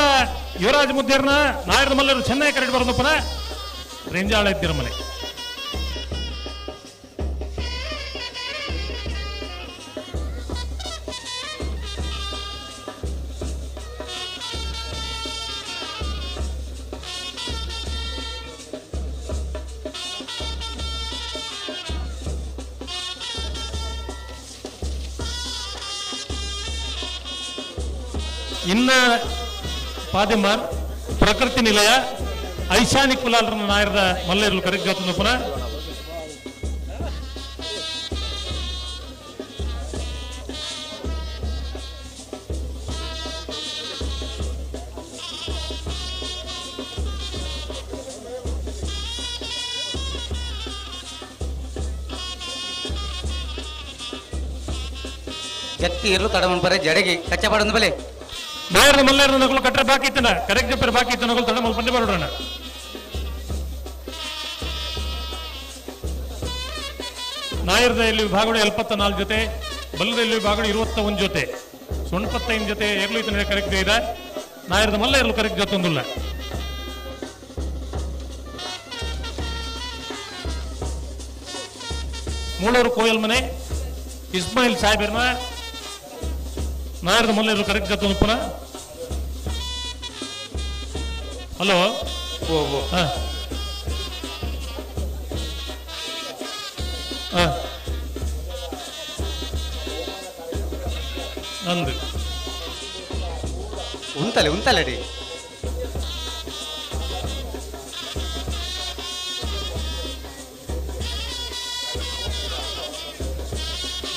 ಯುವರಾಜ್ ಮುದ್ದೇರ್ನ ನಾಯರದ ಮಲ್ಲರು ಚೆನ್ನೈ ಕರೆಕ್ಟ್ ಬರೋದಪ್ಪನ ರಿಂಜಾಳ ತಿರುಮನೆ. ಇನ್ನ ಪಾದೆಮಾರ್ ಪ್ರಕೃತಿ ನಿಲಯ ಐಶಾನಿ ಕುಲಾಲ್ರನ್ನ ನಾಯರದ ಮಲ್ಲೇರ್ಲು ಕರೆಕ್ಟ್ ಪುನಃ ಜತ್ತಿ ಇರಲು ತಡಮನ್ ಪರೆ ಜಡಗಿ ಕಚ್ಚಪಡಂದು ಬಲೆ ನಾಯರ್ನ ಮಲ್ಲೇರ್ನ ನಗಲು ಕಟ್ಟರೆ ಬಾಕಿ ಇತ್ತನ ಕರೆಕ್ಟ್ ಜಪ್ಪರೆ ಬಾಕಿ ಇತ್ತು ನಗಲು ತಡ ಮಲ್ಪಂಡೆ ಬರೋಣ. ನಾಯರ್ದ ಇಲ್ಲಿ ವಿಭಾಗಗಳು 74 ಜೊತೆ, ಬಲ್ಲದ ಇಲ್ಲಿ ವಿಭಾಗಗಳು 21 ಜೊತೆ, 85 ಜೊತೆ ಎರ್ಲು ಇತ್ತನ ಕರೆಕ್ಟ್ ಇದೆ. ನಾಯರ್ದ ಮಲ್ಲ ಎರ್ಲು ಕರೆಕ್ಟ್ ಜೊತೆ ಒಂದಿಲ್ಲ. ಮೂಳೂರು ಕೋಯಲ್ ಮನೆ ಇಸ್ಮಾಯಿಲ್ ಸಾಹೇಬರ್ನ ನಾಯರ್ದ ಮಲ್ಲ ಎರ್ಲು ಕರೆಕ್ಟ್ ಜೊತೆ ಒಂದು ಪುನಃ. ಹಲೋ ನಂದು ಉಂತಲೆ ಉಂತಲೆಡಿ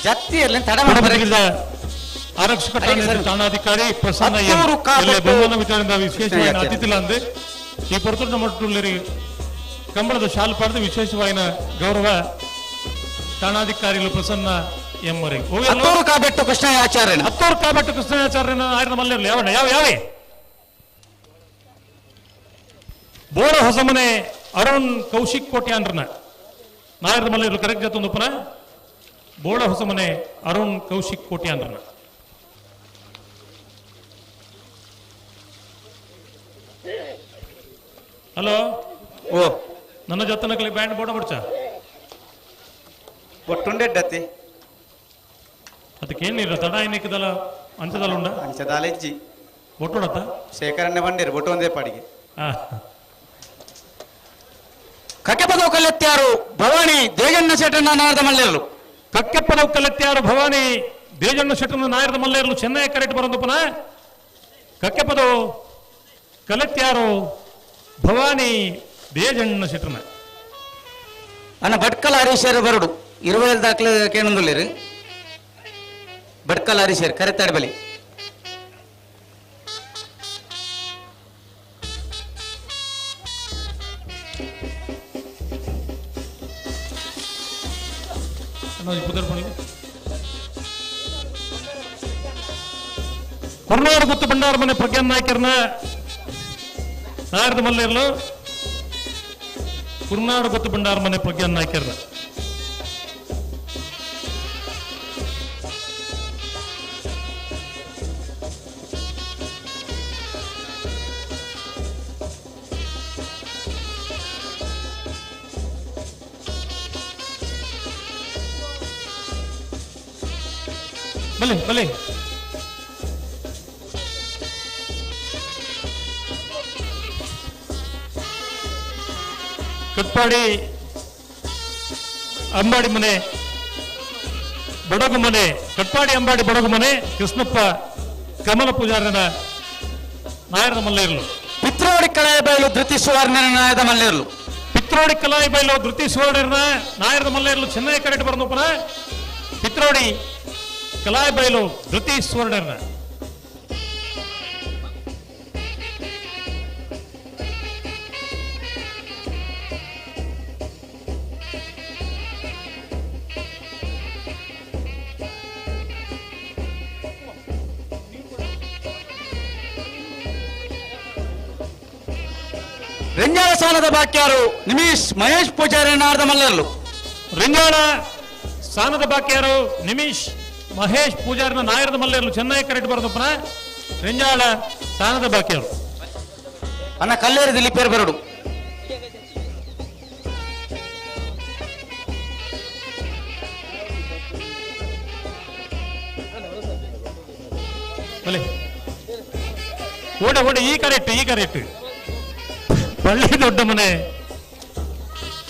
ಜತ್ತಿಯಲ್ಲಿ ತಡ ಮಾಡಬಾರದು. ಆರಕ್ಷಕ ಠಾಣಾಧಿಕಾರಿ ಪ್ರಸನ್ನ ಬಹುಮಾನ ವಿತರಣೆ ವಿಶೇಷವಾದ ಅತಿಥಿಲ ಅಂದೆ ಈ ಪೊರ್ತುಂಡ ಮಟ್ಟುಳ್ಳರಿ ಕಂಬಳದ ಶಾಲು ಪಡೆದು ವಿಶೇಷವಾದ ಗೌರವ ಠಾಣಾಧಿಕಾರಿಗಳು ಪ್ರಸನ್ನ ಎಂ ಅವರಿಗೆ. ಹತ್ತೂರು ಕಾಬೆಟ್ಟು ಕೃಷ್ಣಯಾಚಾರ್ಯನ ಹತ್ತೂರು ಕಾಬೆಟ್ಟು ಕೃಷ್ಣಯಾಚಾರ್ಯನ ಆಯ್ದ ಮಲ್ಲೇರ್ಲಿ ಯಾವ ಯಾವ ಯಾವೇ ಬೋರ ಹೊಸಮನೆ ಅರುಣ್ ಕೌಶಿಕ್ ಕೋಟ್ಯಾನ್ರನ್ನ ನಾಯರದ ಮಲ್ಲೇರ್ಲು ಕರೆಕ್ಟ್ ಜೊತೆ ಒಂದು ಪುನಃ ಬೋಳ ಹೊಸಮನೆ ಅರುಣ್ ಕೌಶಿಕ್ ಕೋಟ್ಯಾನ್ರನ್ನ. ಹಲೋ ಓ ನನ್ನ ಜೊತೆ ಬ್ಯಾಂಡ್ ಬೋಡ ಬಿಡ್ಚ ಒಟ್ಟುಂಡೆಡ್ಡತ್ತಿ ಅದಕ್ಕೇನಿಲ್ಲ ತಡ ಏನಕ್ಕಿದಲ್ಲ ಅಂಚದಲ್ಲ ಉಂಡ ಅಂಚದಾಲ ಇಜ್ಜಿ ಒಟ್ಟುಡತ್ತ ಶೇಖರಣ್ಣ ಬಂಡೇರು ಒಟ್ಟು ಒಂದೇ ಪಾಡಿಗೆ. ಕಕ್ಕೆಪದವು ಕಲೆತ್ಯಾರು ಭವಾನಿ ದೇಜಣ್ಣ ಶೆಟ್ಟಣ್ಣ ನಾಯರದ ಮಲ್ಲೇರ್ಲು. ಕಕ್ಕೆಪದವು ಕಲೆತ್ಯಾರು ಭವಾನಿ ದೇಜಣ್ಣ ಶೆಟ್ಟಣ್ಣ ನಾಯರದ ಮಲ್ಲೇರ್ಲು ಚೆನ್ನೈ ಕರೆಕ್ಟ್ ಬರೋದು ಪುನಃ. ಕಕ್ಕೆಪದವು ಕಲೆತ್ಯಾರು ಭವಾನಿ ದೇಜಣ್ಣ ಶೆಟ್ಟಣ್ಣ. ಅಣ್ಣ ಭಟ್ಕಲ್ ಹರೀಶರು ಬರಡು 20 ದಾಖಲೆ ಕೇನೊಂದುಲ್ಲೇರು ಭಟ್ಕಲ್ ಹರೀಶರ್ ಕರೆತಾಡಿ ಬಲಿ. ಹೊರನಾಡು ಗುತ್ತು ಭಂಡಾರ ಮನೆ ಪ್ರಜ್ಞಾನ್ ನಾಯ್ಕರ್ನ ನಾಯರದ ಮಲ್ಲೇರ್ಲು ಕುರ್ನಾಡು ಗೊತ್ತು ಭಂಡಾರ ಮನೆ ಪ್ರಜ್ಞಾನ್ ನಾಯ್ಕರ್ನ. ಬಲೆ ಬಲೆ ಕಟ್ಪಾಡಿ ಅಂಬಾಡಿ ಮನೆ ಬಡಗು ಮನೆ ಕಟ್ಪಾಡಿ ಅಂಬಾಡಿ ಬಡಗು ಮನೆ ಕೃಷ್ಣಪ್ಪ ಕಮಲ ಪೂಜಾರನ ನಾಯರದ ಮಲ್ಲೇರ್ಲು. ಪಿತ್ರೋಡಿ ಕಲಾಯ ಬಯಲು ಧೃತಿ ಸುವರ್ಣನ ನಾಯದ ಮಲ್ಲೇರ್ಲು. ಪಿತ್ರೋಡಿ ಕಲಾಯ ಬಯಲು ಧೃತಿ ಸುವರ್ಣನ ನಾಯರದ ಮಲ್ಲೇರ್ಲು ಚೆನ್ನೈ ಕರೆಕ್ಟ್ ಬರೋದು ಪುನಃ. ಪಿತ್ರೋಡಿ ಕಲಾಯ ಬಯಲು ಧೃತಿ ಸುವರ್ಣನ. ರಿಂಜಾಳ ಸಾಲದ ಬಾಕ್ಯಾರು ನಿಮಿಷ್ ಮಹೇಶ್ ಪೂಜಾರಿ ನಾರದ ಮಲ್ಲೇರ್ಲು. ರಿಂಜಾಳ ಸಾನದ ಬಾಕ್ಯಾರು ನಿಮಿಷ್ ಮಹೇಶ್ ಪೂಜಾರಿನ ನಾಯರದ ಮಲ್ಲೇರ್ಲು ಚೆನ್ನೈ ಕರೆಕ್ಟ್ ಬರೋದಪ್ಪನ ರಿಂಜಾಳ ಸಾನದ ಬಾಕ್ಯಾರು. ಅಣ್ಣ ಕಲ್ಲೇರಿ ದಿಲೀಪೇರ್ ಬರಡು. ಬಲೆ ಓಡೆ ಓಡೆ ಈ ಕರೆಕ್ಟ್ ಈ ಕರೆಕ್ಟ್. ಪಳ್ಳಿ ದೊಡ್ಡ ಮನೆ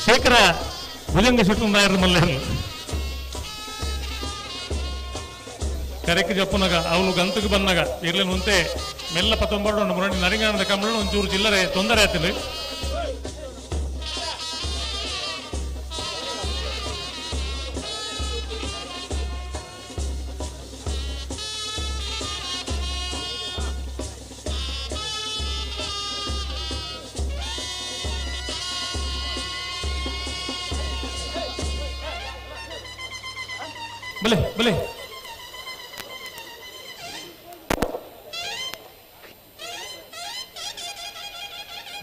ಶೇಖರ ಭುಜಂಗ ಶೆಟ್ಟು ನಾಯರ ಮಲ್ಲೇರ್ಲು. ಕರೆಕ್ ಜಪ್ಪುನಗ ಅವನು ಗಂತಕ್ಕೆ ಬಂದಾಗ ಇರ್ಲಿನ ಒಂತೆ ಮೆಲ್ಲ ಪತ್ತೊಂಬರಡು ಮುರಂಡಿ ನರಿಂಗಾಣದ ಕಂಬಳ ಒಂಚೂರು ಚಿಲ್ಲರೆ ತೊಂದರೆ ಆಯ್ತದೆ. ಬಲೆ ಬಲೆ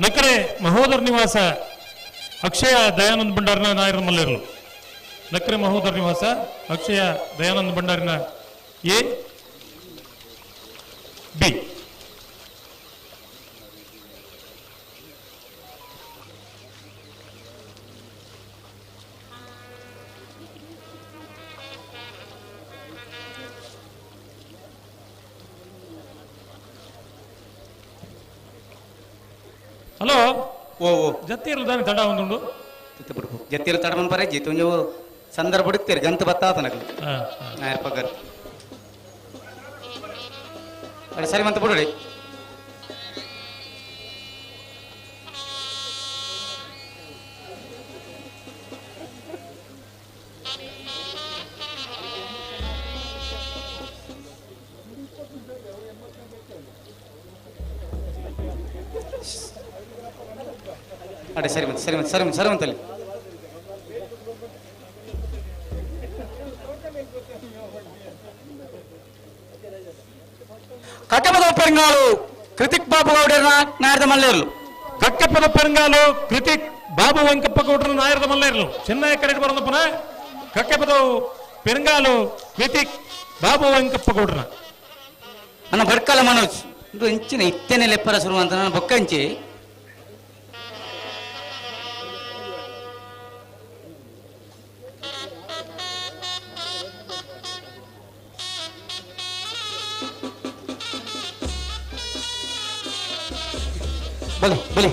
ನಕರೆ ಮಹೋದರ್ ನಿವಾಸ ಅಕ್ಷಯ ದಯಾನಂದ ಭಂಡಾರಿನ ನಾಯರ ಮಲ್ಲೇರ್ಲು. ನಕರೆ ಮಹೋದರ್ ನಿವಾಸ ಅಕ್ಷಯ ದಯಾನಂದ ಭಂಡಾರಿನ ಎ ಬಿ. ಹಲೋ ಓ ಓ ಜತ್ತಿರಲು ದಾನಿ ತಡ ಒಂದುಂಡು ಜತ್ತಿರ ತಡ ಮನ್ ಪರೆ ಜಿತ್ತು ಒಂಜು ಸಂದರ್ಭ ಹುಡುಕ್ತೀರಿ ಗಂತ ಬತ್ತಾತ ನಕಲು ನಾಯರ್ ಪಗರ್ ಅರೆ ಸರಿ ಮಂತ ಬಿಡುಡಿ. ಅಡೆ ಸರಿ ಮಂತ ಸರಿ ಮಂತ ಸರಿ ಮಂತ ಸರಿ ಮಂತಲ್ಲಿ ಕಕ್ಕಪದ ಪೆರಂಗಾಲು ಕೃತಿಕ್ ಬಾಬು ಗೌಡರ ನಾಯರದ ಮಲ್ಲೇರ್ಲು. ಕಕ್ಕಪ್ಪದ ಪೆರಂಗಾಲು ಕೃತಿಕ್ ಬಾಬು ವೆಂಕಪ್ಪ ಗೌಡರ ನಾಯರದ ಮಲ್ಲೇರ್ಲು. ಚೆನ್ನೈ ಕರೆಕ್ಟ್ ಬರೋದು ಪುನಃ ಕಕ್ಕಪದ ಪೆರಂಗಾಲು ಕೃತಿಕ್ ಬಾಬು ವೆಂಕಪ್ಪ ಗೌಡರ. ನನ್ನ ಬಡ್ಕಲ ಮನೋಜ್ ಇದು ಇಂಚಿನ ಇತ್ತೇನೆ ಲೆಪ್ಪರ ಶುರು ಅಂತ ನನ್ನ ಬೊಕ್ಕಂಚಿ. ಬಲಿ ಬಲಿ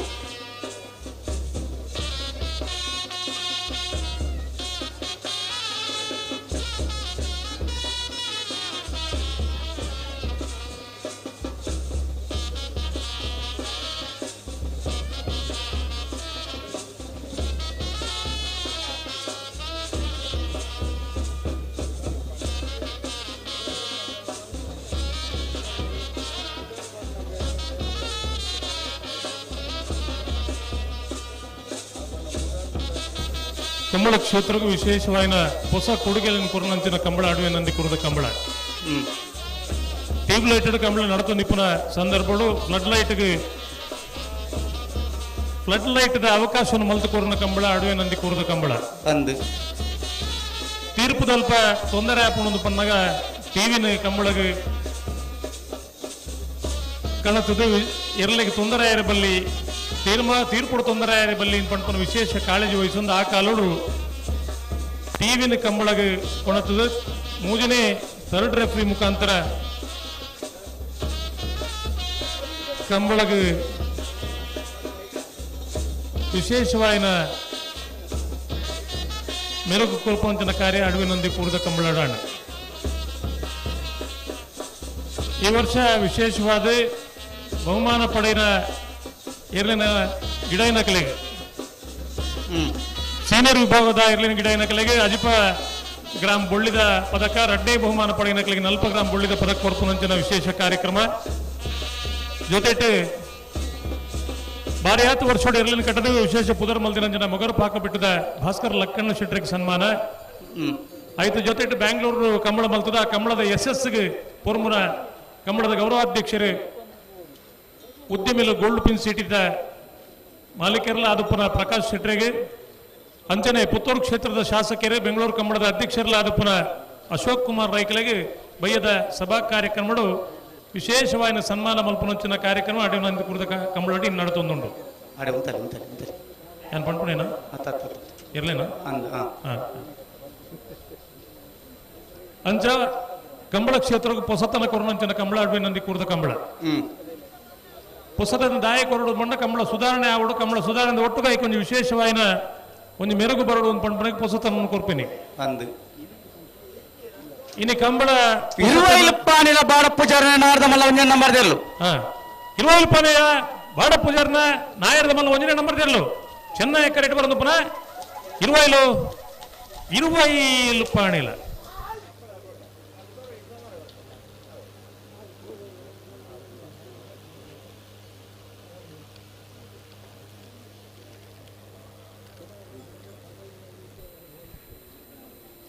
ಕಂಬಳ ಕ್ಷೇತ್ರಕ್ಕೂ ವಿಶೇಷವಾದ ಹೊಸ ಕೊಡುಗೆಗಳನ್ನು ಕೊರನಂಚಿನ ಕಂಬಳ ಅಡುವೆ ನಂದಿ ಕುರಿದ ಕಂಬಳ ಟ್ಯೂಬ್ ಲೈಟ್ ಕಂಬಳ ನಡತು ನಿಪುಣ ಸಂದರ್ಭಗಳು ಫ್ಲಡ್ ಲೈಟ್ಗೆ ಫ್ಲಡ್ ಲೈಟ್ ಅವಕಾಶವನ್ನು ಮಲ್ತು ಕೊರನ ಕಂಬಳ ಅಡುವೆ ನಂದಿ ಕುರಿದ ಕಂಬಳ ಅಂದು ತೀರ್ಪುದಲ್ಪ ತೊಂದರೆ ಆಪುಣದು ಪನ್ನಾಗ ಟಿವಿನ ಕಂಬಳಗೆ ಕಣತದ ಎರಲಿಗೆ ತೊಂದರೆ ಇರಬಲ್ಲಿ ತೀರ್ಪುಡು ತೊಂದರೆ ಇರಬಲ್ಲಿ ಪಂಪನ ವಿಶೇಷ ಕಾಳಜಿ ವಹಿಸೊಂದು ಆ ಕಾಲೋಡು ಟಿವಿನ ಕಂಬಳಗೆ ಕೊಣತದ ಮೂಜನೇ ಥರ್ಡ್ ರೆಫ್ರಿ ಮುಖಾಂತರ ಕಂಬಳಗೆ ವಿಶೇಷವಾದ ಮೆರುಗು ಕೊಲ್ಪಂಚಿನ ಕಾರ್ಯ ಅಡುವಿನೊಂದಿ ಕೂಡಿದ ಕಂಬಳಾಡಾಣ. ಈ ವರ್ಷ ವಿಶೇಷವಾದ ಬಹುಮಾನ ಪಡೆದ ಇರ್ಲಿನ ಗಿಡೈನ ಕಲೆಗೆ ಸೀನಿಯರ್ ವಿಭಾಗದ ಇರ್ಲಿನ ಗಿಡೈನ ಕಲೆಗೆ ಅಜಿಪ ಗ್ರಾಮ್ ಬೊಳ್ಳಿದ ಪದಕ, ರಡ್ಡೇ ಬಹುಮಾನ ಪಡೆದ ಕಲೆಗೆ 40 ಗ್ರಾಮ್ ಬೊಳ್ಳಿದ ಪದಕ ಕೊರಪುನಂಚಿನ ವಿಶೇಷ ಕಾರ್ಯಕ್ರಮ ಜೊತೆಟು ಬಾರಿ 10 ವರ್ಷ ಇರ್ಲಿನ ಕಟ್ಟದ ವಿಶೇಷ ಪುದರ್ ಮಲ್ದಿನಂಚಿನ ಮೊಗರು ಪಾಕ ಬಿಟ್ಟದ ಭಾಸ್ಕರ್ ಲಕ್ಕಣ್ಣ ಶೆಟ್ಟರಿಗೆ ಸನ್ಮಾನ ಆಯ್ತು. ಜೊತೆಟು ಬ್ಯಾಂಗ್ಳೂರು ಕಂಬಳ ಮಲ್ತದ ಆ ಕಂಬಳದ ಯಶಸ್ಸಿಗೆ ಪೊರ್ಮುನ ಕಂಬಳದ ಗೌರವಾಧ್ಯಕ್ಷರು ಉದ್ಯಮಿಲು ಗೋಲ್ಡ್ ಪಿನ್ ಸೀಟಿದ್ದ ಮಾಲೀಕರಲ್ಲ ಅದು ಪುನಃ ಪ್ರಕಾಶ್ ಶೆಟ್ಟರಿಗೆ, ಅಂಚನೆ ಪುತ್ತೂರು ಕ್ಷೇತ್ರದ ಶಾಸಕರೇ ಬೆಂಗಳೂರು ಕಂಬಳದ ಅಧ್ಯಕ್ಷರಲ್ಲ ಅದು ಪುನಃ ಅಶೋಕ್ ಕುಮಾರ್ ರೈಕಲೆಗೆ ಬಯ್ಯದ ಸಭಾ ಕಾರ್ಯಕ್ರಮಗಳು ವಿಶೇಷವಾದ ಸನ್ಮಾನ ಮಲ್ಪನಂಚಿನ ಕಾರ್ಯಕ್ರಮ ಅಡಿನ ಕುರಿತ ಕಂಬಳಡಿ ನಡತೊಂದುಂಡು. ಏನು ಪಂಡ್ಪುಣೇನ ಇರ್ಲೇನ ಅಂಚ ಕಂಬಳ ಕ್ಷೇತ್ರಕ್ಕೆ ಪೊಸತನ ಕೊರನಂಚಿನ ಕಂಬಳ ಅಡ್ವೆ ನಂದಿ ಕೂರ್ದ ಕಂಬಳ ಪೊಸತನ ದಾಯ ಕೊರಡು ಮಂಡ ಕಂಬಳ ಸುಧಾರಣೆ ಆವಡು ಕಂಬಳ ಸುಧಾರಣೆ ಒಟ್ಟುಗಾಯಿ ಕೊಂಚ ವಿಶೇಷವಾದ ಒಂದು ಮೆರುಗು ಬರಡು ಒಂದು ಪಂಡ್ಪುಣೆಗೆ ಪೊಸತನ ಕೊರ್ಪಿನಿ ಅಂದು. ಇನಿ ಕಂಬಳ ಇರುವೈಲುಪ್ಪಾನಿಲ ಬಾಡ ಪೂಜಾರನ ನಾರದ ಮಲ್ಲ ಒಂಜನೇ ನಂಬರ್ ದೇರ್ಲು. ಇರುವೈಲುಪ್ಪಾನೆಯ ಬಾಡ ಪೂಜಾರನ ನಾಯರದ ಮಲ್ಲ ಒಂಜನೇ ನಂಬರ್ ದೇರ್ಲು. ಚೆನ್ನೈ ಕರೆಕ್ಟ್ ಬರಂದು ಪುನಃ ಇರುವೈಲು ಇರುವೈಲುಪ್ಪಾಣಿಲ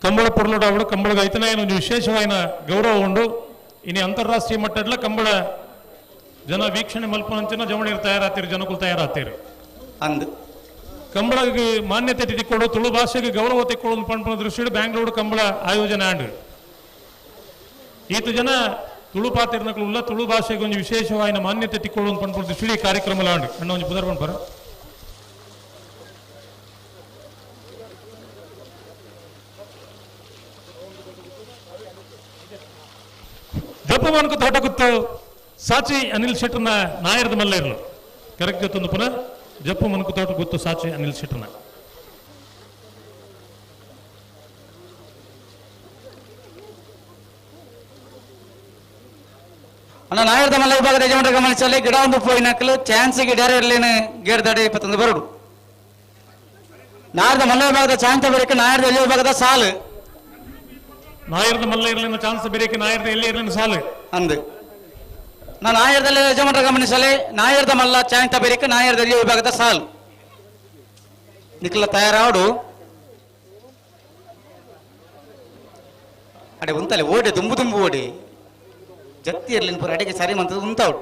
ಕಂಬಳ ಪೊರ್ಲುಡಾವಡು ಕಂಬಳಗ ಐತನೇ ಒಂದು ವಿಶೇಷವಾದ ಗೌರವ ಉಂಡು. ಇನಿ ಅಂತಾರಾಷ್ಟ್ರೀಯ ಮಟ್ಟಡ್ಲ ಕಂಬಳ ಜನ ವೀಕ್ಷಣೆ ಮಲ್ಪನಂಚಿನ ಜವಣಿರು ತಯಾರಾತೀರಿ, ಜನಕುಲು ತಯಾರಾತೀರಿ. ಅಂದ್ ಕಂಬಳಗೆ ಮಾನ್ಯತೆ ತಿಕ್ಕೊಡು, ತುಳು ಭಾಷೆಗೆ ಗೌರವ ತಿಕ್ಕೊಡು ಪಂಪನ ದೃಷ್ಟಿಡು ಬ್ಯಾಂಗ್ಳೂರು ಕಂಬಳ ಆಯೋಜನೆ ಆಂಡು. ಈತ ಜನ ತುಳು ಪಾತಿರ್ನಕಲು ಉಲ್ಲ ತುಳು ಭಾಷೆಗೆ ಒಂದು ವಿಶೇಷವಾದ ಮಾನ್ಯತೆ ತಿಕ್ಕೊಡು ಪಂಪನ ದೃಷ್ಟಿಡು ಈ ಕಾರ್ಯಕ್ರಮ ಆಂಡು. ಅಣ್ಣ ಒಂಜಿ ಪುದರ್ ಪನ್ಪರ. ಜಪಮಾನಕ ತೋಟಗುತ್ತು ಸಾಚಿ ಅನಿಲ್ ಶೆಟ್ಟರ್ನ ನಾಯರದ ಮಲ್ಲ ಇರಲು ಕರೆಕ್ಟ್ ಜೊತ್ತೊಂದು ಪುನಃ ಜಪ್ಪು ಮನಕು ತೋಟ ಗೊತ್ತು ಸಾಚಿ ಅನಿಲ್ ಶೆಟ್ಟರ್ನ. ಅಣ್ಣ ನಾಯರದ ಮಲ್ಲ ವಿಭಾಗದ ಯಜಮಾನರ ಗಮನಿಸಲಿ ಗಿಡ ಒಂದು ಪೋಯಿನಕಲು ಚಾನ್ಸ್ ಗಿಡ ಇರಲೇನು ಗೇಡ್ ದಡೆ 21 ಬರಡು. ನಾಯರದ ಮಲ್ಲ ವಿಭಾಗದ ಚಾನ್ಸ್ ಬರಕ್ಕೆ ನಾಯರದ ಎಲ್ಲಿ ವಿಭಾಗದ ಸಾಲು. ನಾಯರದ ಮಲ್ಲ ಇರಲಿನ ಚಾನ್ಸ್ ಬೇರೆ ನಾಯರದ ಎಲ್ಲಿ ಇರಲಿನ ಸಾಲು ಅಂದು. ನಾನು ನಾಯರದಲ್ಲಿ ಯಜಮಾನರ ಗಮನಿಸಲಿ ನಾಯರದ ಮಲ್ಲ ಚಾಂತ ಬೇರೆ ನಾಯರದ ಎಲ್ಲಿ ವಿಭಾಗದ ಸಾಲು ನಿಖಲ ತಯಾರಾಡು. ಅಡೆ ಉಂತಲೆ ಓಡಿ ತುಂಬು ತುಂಬು ಓಡಿ ಜತ್ತಿ ಇರಲಿನ ಪೂರ ಅಡಿಗೆ ಸರಿ ಮಂತದ್ದು ಉಂತಾವಡು.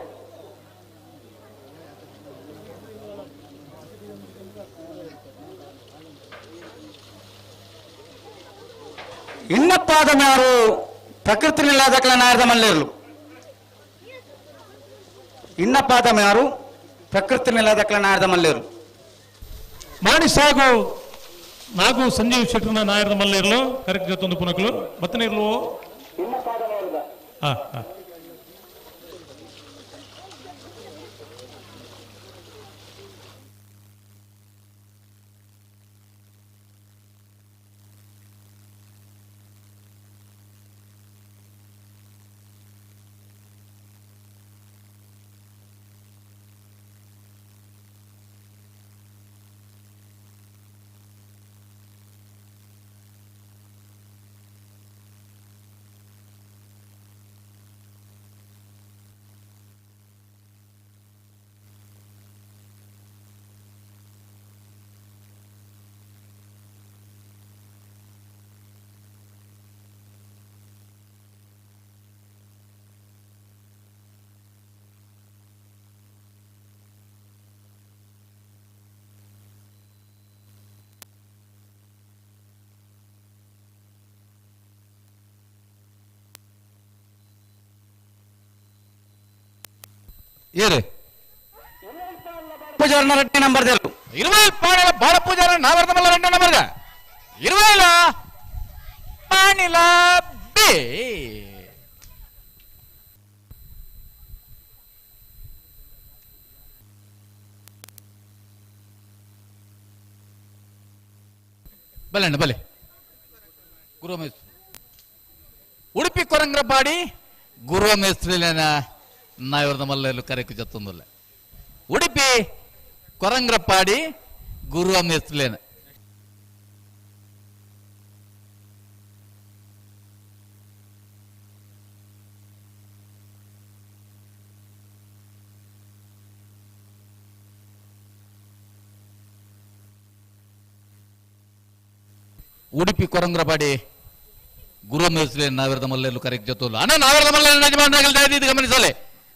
ಇನ್ನಪ್ಪಾದ ಯಾರು ಪ್ರಕೃತಿ ನಿಲ್ಲಾದಕಲ ನಾಯರದ ಮಲ್ಲೇರ್ಲು. ಇನ್ನಪ್ಪಾದ ಯಾರು ಪ್ರಕೃತಿ ನಿಲ್ಲಾದಕಲ ನಾಯರದ ಮಲ್ಲೇರು. ಮಾಡಿ ಸಾಗು ನಾಗು ಸಂಜೀವ್ ಶೆಟ್ಟರ್ನ ನಾಯರದ ಮಲ್ಲೇರ್ಲು ಕರೆಕ್ಟ್ ಜೊತ್ತೊಂದು ಪುನಕಲು ಬತ್ತನೇ ಇರ್ಲು. ಹಾ ಹಾ ಏರಿ ಪೂಜಾರನ ರೆಡ್ಡಿ ನಂಬರ್ ದೇಲು. ಇರುವೈಲ್ ಪಾಣಿಲ ಬಾಡ ಪೂಜಾರ ನಾವರ್ದ ಮಲ್ಲ ರೆಡ್ಡಿ ನಂಬರ್ದ ಇರುವೈಲ ಪಾಣಿಲ ಬೇ ಬಲೆ ಅಣ್ಣ ಬಲೆ. ಗುರು ಮೇಸ್ತ್ರಿ ಉಡುಪಿ ಕೊರಂಗ್ರಪಾಡಿ ಗುರು ಮೇಸ್ತ್ರಿಲೇನ ನಾಯವರದ ಮಲ್ಲೆಲ್ಲೂ ಕರೆಕು ಜತ್ತೊಂದಿಲ್ಲ. ಉಡುಪಿ ಕೊರಂಗ್ರಪಾಡಿ ಗುರುವ ಮೇಸ್ತ್ರಿಲೇನ. ಉಡುಪಿ ಕೊರಂಗ್ರಪಾಡಿ ಗುರು ಮೇಸ್ತ್ರಿ ನಾವಿರದ ಮಲ್ಲೆಲ್ಲೂ ಕರೆಕ್ ಜೊತ್ತಲ್ಲ. ಅಣ್ಣ ನಾವಿರದ ಮಲ್ಲ ಯಜಮಾನರಾಗಲಿ ಗಮನಿಸಲೆ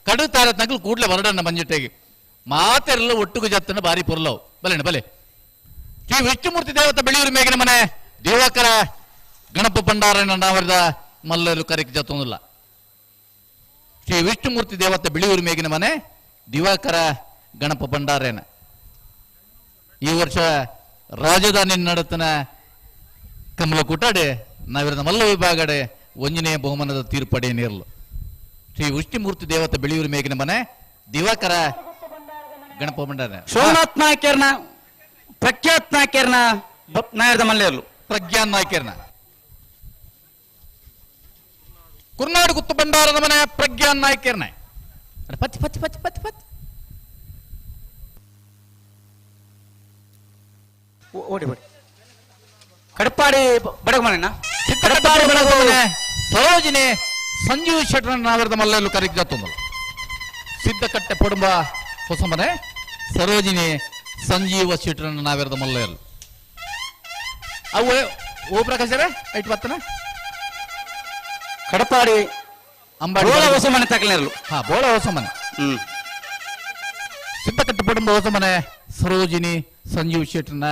ಕಡು ತಾರತ್ ನಕಲು ಕೂಡಲೇ ಹೊರಡಣ್ಣ ಮಂಜುಟ್ಟೆಗೆ ಮಾತೆಲ್ಲ ಒಟ್ಟುಗು ಜತ್ತನ ಬಾರಿ ಪೊರ್ಲವು. ಬಲೆಣ್ಣ ಬಲೆ. ಶ್ರೀ ವಿಷ್ಣುಮೂರ್ತಿ ದೇವತ ಬೆಳೆಯೂರು ಮೇಗಿನ ಮನೆ ದೇವಕರ ಗಣಪ ಭಂಡಾರಣ್ಣ ನಾವರದ ಮಲ್ಲರು ಕರೆಕ್ ಜತ್ತೊಂದಿಲ್ಲ. ಶ್ರೀ ವಿಷ್ಣುಮೂರ್ತಿ ದೇವತ ಬಿಳಿಯೂರು ಮೇಗಿನ ಮನೆ ದಿವಾಕರ ಗಣಪ ಭಂಡಾರೇನ. ಈ ವರ್ಷ ರಾಜಧಾನಿ ನಡತನ ಕಮಲ ಕೂಟಾಡೆ ನಾವಿರದ ಮಲ್ಲ ವಿಭಾಗಡೆ ಒಂಜನೇ ಬಹುಮಾನದ ತೀರ್ಪಡೆ ನೀರ್ಲು. ಶ್ರೀ ವಿಷ್ಣುಮೂರ್ತಿ ದೇವತ ಬೆಳೆಯೂರು ಮೇಗಿನ ಮನೆ ದಿವಾಕರ ಗಣಪ ಭಂಡಾರ. ಸೋಮನಾಥ್ ನಾಯ್ಕರ್ನ ಪ್ರಖ್ಯಾತ್ ನಾಯ್ಕರ್ನ ನಾಯರದ ಮಲ್ಲೇರ್ಲು. ಪ್ರಜ್ಞಾನ್ ನಾಯ್ಕರ್ನ ಕುರ್ನಾಡು ಗುತ್ತು ಭಂಡಾರದ ಮನೆ ಪ್ರಜ್ಞಾನ್ ನಾಯ್ಕರ್ನೆ ಪತ್ ಪತ್ ಪತ್ ಪತ್ ಪತ್ ಓಡಿ ಓಡಿ ಕಡಪಾಡಿ ಬಡಗಮನೆನಾ? ಕಡಪಾಡಿ ಬಡಗಮನೆ ಸರೋಜಿನಿ ಸಂಜೀವ್ ಶೆಟ್ಟರ್ ನಾವರದ ಮಲ್ಲೆಲ್ಲು ಕರೆಕ್ ಜತ್ತೊಂದು ಸಿದ್ದಕಟ್ಟೆ ಪೊಡುಂಬ ಹೊಸಮನೆ ಸರೋಜಿನಿ ಸಂಜೀವ ಶೆಟ್ಟರ್ ನಾವೆರದ ಮಲ್ಲೆಲ್ಲು ಅವು ಓ ಪ್ರಕಾಶರೇ ಐಟ್ ಬತ್ತನ ಕಡಪಾಡಿ ಅಂಬಾಡಿ ಬೋಳ ಹೊಸಮನೆ ತಕಲಿರಲು. ಹಾ ಬೋಳ ಹೊಸಮನೆ ಸಿದ್ದಕಟ್ಟೆ ಪೊಡುಂಬ ಹೊಸಮನೆ ಸರೋಜಿನಿ ಸಂಜೀವ್ ಶೆಟ್ಟರ್ನ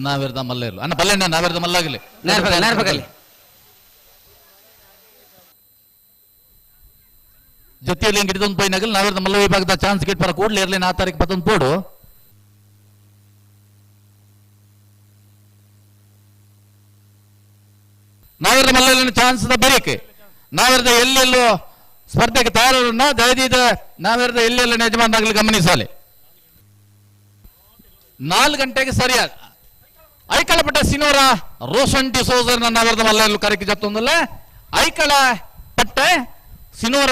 ನಾವೆರದ ಮಲ್ಲೆಲ್ಲು ಅಣ್ಣ ಬಲ್ಲೆಣ್ಣ ನಾವೆರದ ಮಲ್ಲಾಗಲಿ ನೇರ್ಪಗಲಿ, ನೇರ್ಪಗಲಿ. ಜೊತೆಯಲ್ಲಿ ಹಿಂಗೆ ಹಿಡಿದೊಂದು ಪೈನಾಗಲಿ ನಾವೆರದ ಮಲ್ಲ ವಿಭಾಗದ ಚಾನ್ಸ್ ಗಿಟ್ ಬರ ಕೂಡಲೇ ಇರಲಿ ನಾ ತಾರೀಕು ಪತ್ತೊಂದು ಪೋಡು ನಾವೆರದ ಮಲ್ಲ ಚಾನ್ಸ್ ಬರೀಕೆ ನಾವೆರದ ಎಲ್ಲೆಲ್ಲೋ ಸ್ಪರ್ಧೆಗೆ ತಯಾರನ್ನ ದಯದೀದ ನಾವೆರದ ಎಲ್ಲೆಲ್ಲ ಯಜಮಾನಾಗಲಿ ಗಮನಿಸಲಿ 4 ಗಂಟೆಗೆ ಸರಿಯಾದ ಐಕಳಪಟ್ಟ ಸಿನೋರ ರೋಷನ್ ಡಿಸೋಜರ್ ನಾವೆರದ ಮಲ್ಲ ಕರೆಕ್ಕೆ ಜತ್ತೊಂದಲ್ಲ ಐಕಳ ಪಟ್ಟೆ ಸಿನೋರ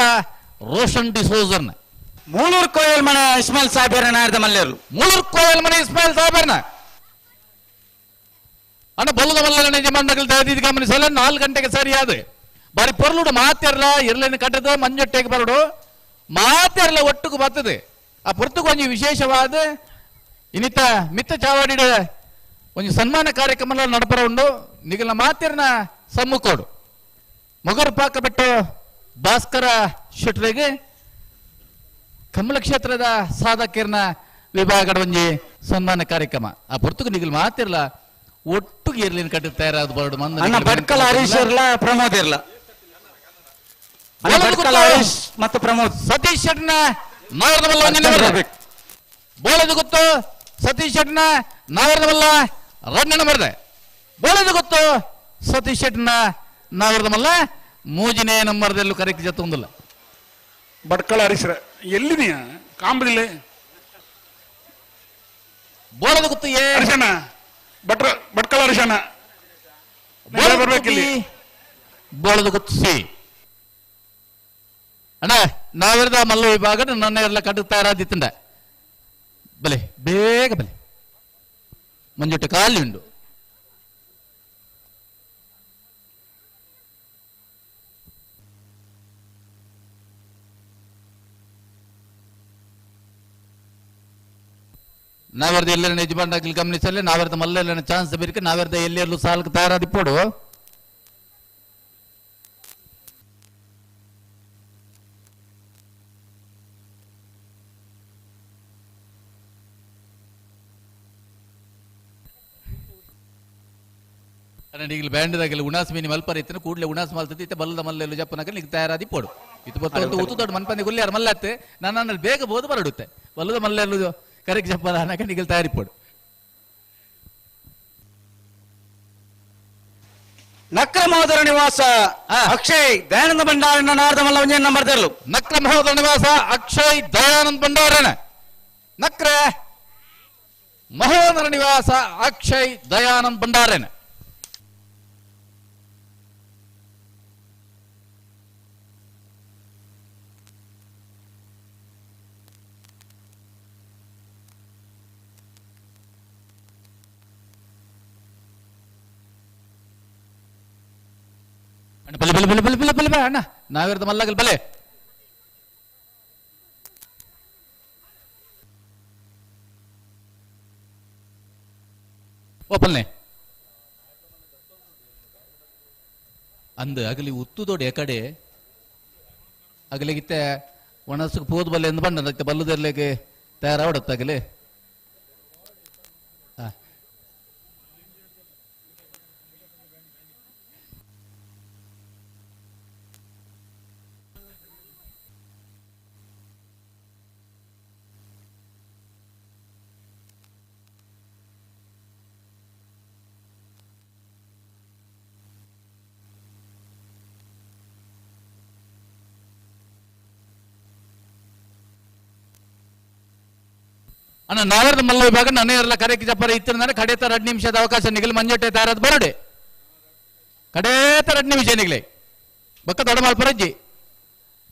ರೋಷನ್ ಡಿಸೋಜರ್ನ ಮೂಳೂರು ಕೋಯಲ್ ಮನೆ ಇಸ್ಮಾಯಿಲ್ ಸಾಹೇಬರ ನಾರದ ಮಲ್ಲೇರ್ಲು. ಮೂಳೂರು ಕೋಯಲ್ ಮನೆ ಇಸ್ಮಾಯಿಲ್ ಸಾಹೇಬರ್ನ ಅಣ್ಣ ಬಲ್ಲದ ಮಲ್ಲ ಯಜಮಾನಗಳು ದಯದೀದ ಗಮನಿಸಲ್ಲ 4 ಗಂಟೆಗೆ ಸರಿಯಾದ ಬಾರಿ ಪೊರ್ಲುಡು ಮಾತಿರಲ್ಲ ಇರ್ಲೇನು ಕಟ್ಟದ ಮಂಜೊಟ್ಟೆಗೆ ಬರಡು ಮಾತಿರಲ್ಲ ಒಟ್ಟುಕು ಬರ್ತದೆ ಆ ಪೊರ್ತುಕು ಒಂಜಿ ವಿಶೇಷವಾದ ಇನ್ನಿತ ಮಿತ್ತ ಚಾವಾಡಿಡ ಒಂಜಿ ಸನ್ಮಾನ ಕಾರ್ಯಕ್ರಮ ನಡಪರ ಉಂಡು ನಿಗಲ ಮಾತಿರ್ನ ಸಮ್ಮುಖೋಡು ಮೊಗರು ಪಾಕ ಬಿಟ್ಟು ಭಾಸ್ಕರ ಶೆಟ್ರಿಗೆ ಕಮಲ ಕ್ಷೇತ್ರದ ಸಾಧಕಿರ್ನ ವಿಭಾಗದ ಒಂಜಿ ಸನ್ಮಾನ ಕಾರ್ಯಕ್ರಮ ಆ ಪೊರ್ತುಕು ನಿಗಲ್ ಮಾತಿರ್ಲ ಒಟ್ಟುಗೆ ಇರ್ಲಿನ ಕಟ್ಟಿ ತಯಾರಾದ ಬರಡು ಮಂದ ಅಣ್ಣ ಭಟ್ಕಳ ಹರೀಶ್ ಇರ್ಲ ಪ್ರಮೋದ್ ಇರ್ಲ ಅಣ್ಣ ಭಟ್ಕಳ ಹರೀಶ್ ಮತ್ತು ಪ್ರಮೋದ್ ಸತೀಶ್ ಶೆಟ್ನ ನಾಗರದ ಮಲ್ಲ ಒಂಜಿ ನಂಬರ್ ಬೋಳದ ಗೊತ್ತು ಸತೀಶ್ ಶೆಟ್ನ ನಾಗರದ ಮಲ್ಲ ರಡ್ಡ ನಂಬರ್ದೆ ಬೋಳದ ಗೊತ್ತು ಸತೀಶ್ ಶೆಟ್ನ ನಾಗರದ ಮಲ್ಲ ಮೂಜಿನೇ ನಂಬರ್ದಲ್ಲೂ ಕರೆಕ್ಟ್ ಜತ್ತೊಂದಿಲ್ಲ ಭಟ್ಕಳ ಹರೀಶ್ರ ಎಲ್ಲಿದೆಯಾ ಕಾಂಬದಿಲ್ಲ ಬೋಳದ ಗೊತ್ತು ಏ ಹರಿಶಣ್ಣ ಭಟ್ರ ಭಟ್ಕಳ ಹರಿಶಣ್ಣ ಬರ್ಬೇಕಿಲ್ಲಿ ಬೋಳದ ಗೊತ್ತು ಸಿ ಅಣ್ಣ ನಾವಿರದ ಮಲ್ಲ ವಿಭಾಗ ನನ್ನ ಎಲ್ಲ ಕಟ್ಟು ತಯಾರಾದಿತ್ತಂಡ ಬಲೆ ಬೇಗ ಬಲೆ ಮಂಜೊಟ್ಟೆ ಖಾಲಿ ಉಂಡು ನಾವೆರ್ದ ಎಲ್ಲೆಲ್ಲ ಯಜಮಾನಾಗ್ಲಿ ಗಮನಿಸಲಿ ನಾವೆರ್ದ ಮಲ್ಲೆಲ್ಲ ಚಾನ್ಸ್ ಬೇಕು ನಾವೆರ್ದ ಎಲ್ಲೆಲ್ಲೂ ಸಾಲಕ್ಕೆ ತಯಾರಾದಿಪ್ಪೋಡು ಈಗಲೂ ಬ್ಯಾಂಡ್ದಾಗೆಲ್ಲ ಉಣಾಸ್ ಮೀನಿ ಮಲ್ಪರ ಇತ್ತು ಕೂಡಲೇ ಉಣಾಸ್ ಮಲ್ತದೆ ಇತ್ತೆ ಬಲ್ಲದ ಮಲ್ಲೆಲ್ಲ ಜಪ್ಪನಕ ನಿಗ್ ತಯಾರಾದಿ ಪೋಡು ಇದು ಬತ್ತು ಉತ್ತು ದೊಡ್ಡ ಮನ್ಪಂದಿ ಗುಲ್ಯಾರ ಮಲ್ಲತ್ತೆ ನನ್ನ ಬೇಗ ಬೋದು ಬರಡುತ್ತೆ ಬಲ್ಲದ ಮಲ್ಲೆಲ್ಲ ಕರೆಕ್ಟ್ ಜಪ್ಪದ ಅನ್ನಕ ನಿಗಲ್ ತಯಾರಿ ಪೋಡು ನಕ್ರ ಮಹೋದರ ನಿವಾಸ ಅಕ್ಷಯ್ ದಯಾನಂದ ಭಂಡಾರನ ನಾರದ ಮಲ್ಲ ಒಂಜೇ ನಂಬರ್ ತೆರಲು ನಕ್ರ ಮಹೋದರ ನಿವಾಸ ಅಕ್ಷಯ್ ದಯಾನಂದ ಭಂಡಾರನ ನಕ್ರ ಮಹೋದರ ನಿವಾಸ ಅಕ್ಷಯ್ ದಯಾನಂದ ಭಂಡಾರನ ಅಣ್ಣ ಬಲೆ ಬಲೆ ಬಲೆ ಬಲೆ ಬಲೆ ಬಲೆ ಬಲೆ ಅಣ್ಣ ನಾವಿರದ ಮಲ್ಲಾಗಲ್ ಬಲೆ ಓಪಲ್ನೆ ಅಂದ ಅಗಲಿ ಉತ್ತುದೋಡಿ ಕಡೆ ಅಗಲಿಗಿತ್ತೆ ಒಣಸುಕ್ ಪೋದ್ ಬಲ್ಲೆ ಎಂದು ಬಣ್ಣ ಅದಕ್ಕೆ ಬಲ್ಲದರ್ಲಿಕ್ಕೆ ತಯಾರಾವಡತ್ತ ಅಗಲಿ ಅಣ್ಣ ನಾವೆರದ ಮಲ್ಲ ವಿಭಾಗ ನಾನೇ ಇರಲ್ಲ ಕರೆಕ್ ಜಪ್ಪರ ಇತ್ತಿರಂದ್ರೆ ಕಡೇತ 2 ನಿಮಿಷದ ಅವಕಾಶ ನಿಗಲ್ ಮಂಜೊಟ್ಟೆ ತಯಾರಾದ ಬರಡೆ ಕಡೇತ 2 ನಿಮಿಷ ನಿಗಲೆ ಬೊಕ್ಕ ತಡಮಲ್ಪರಜ್ಜಿ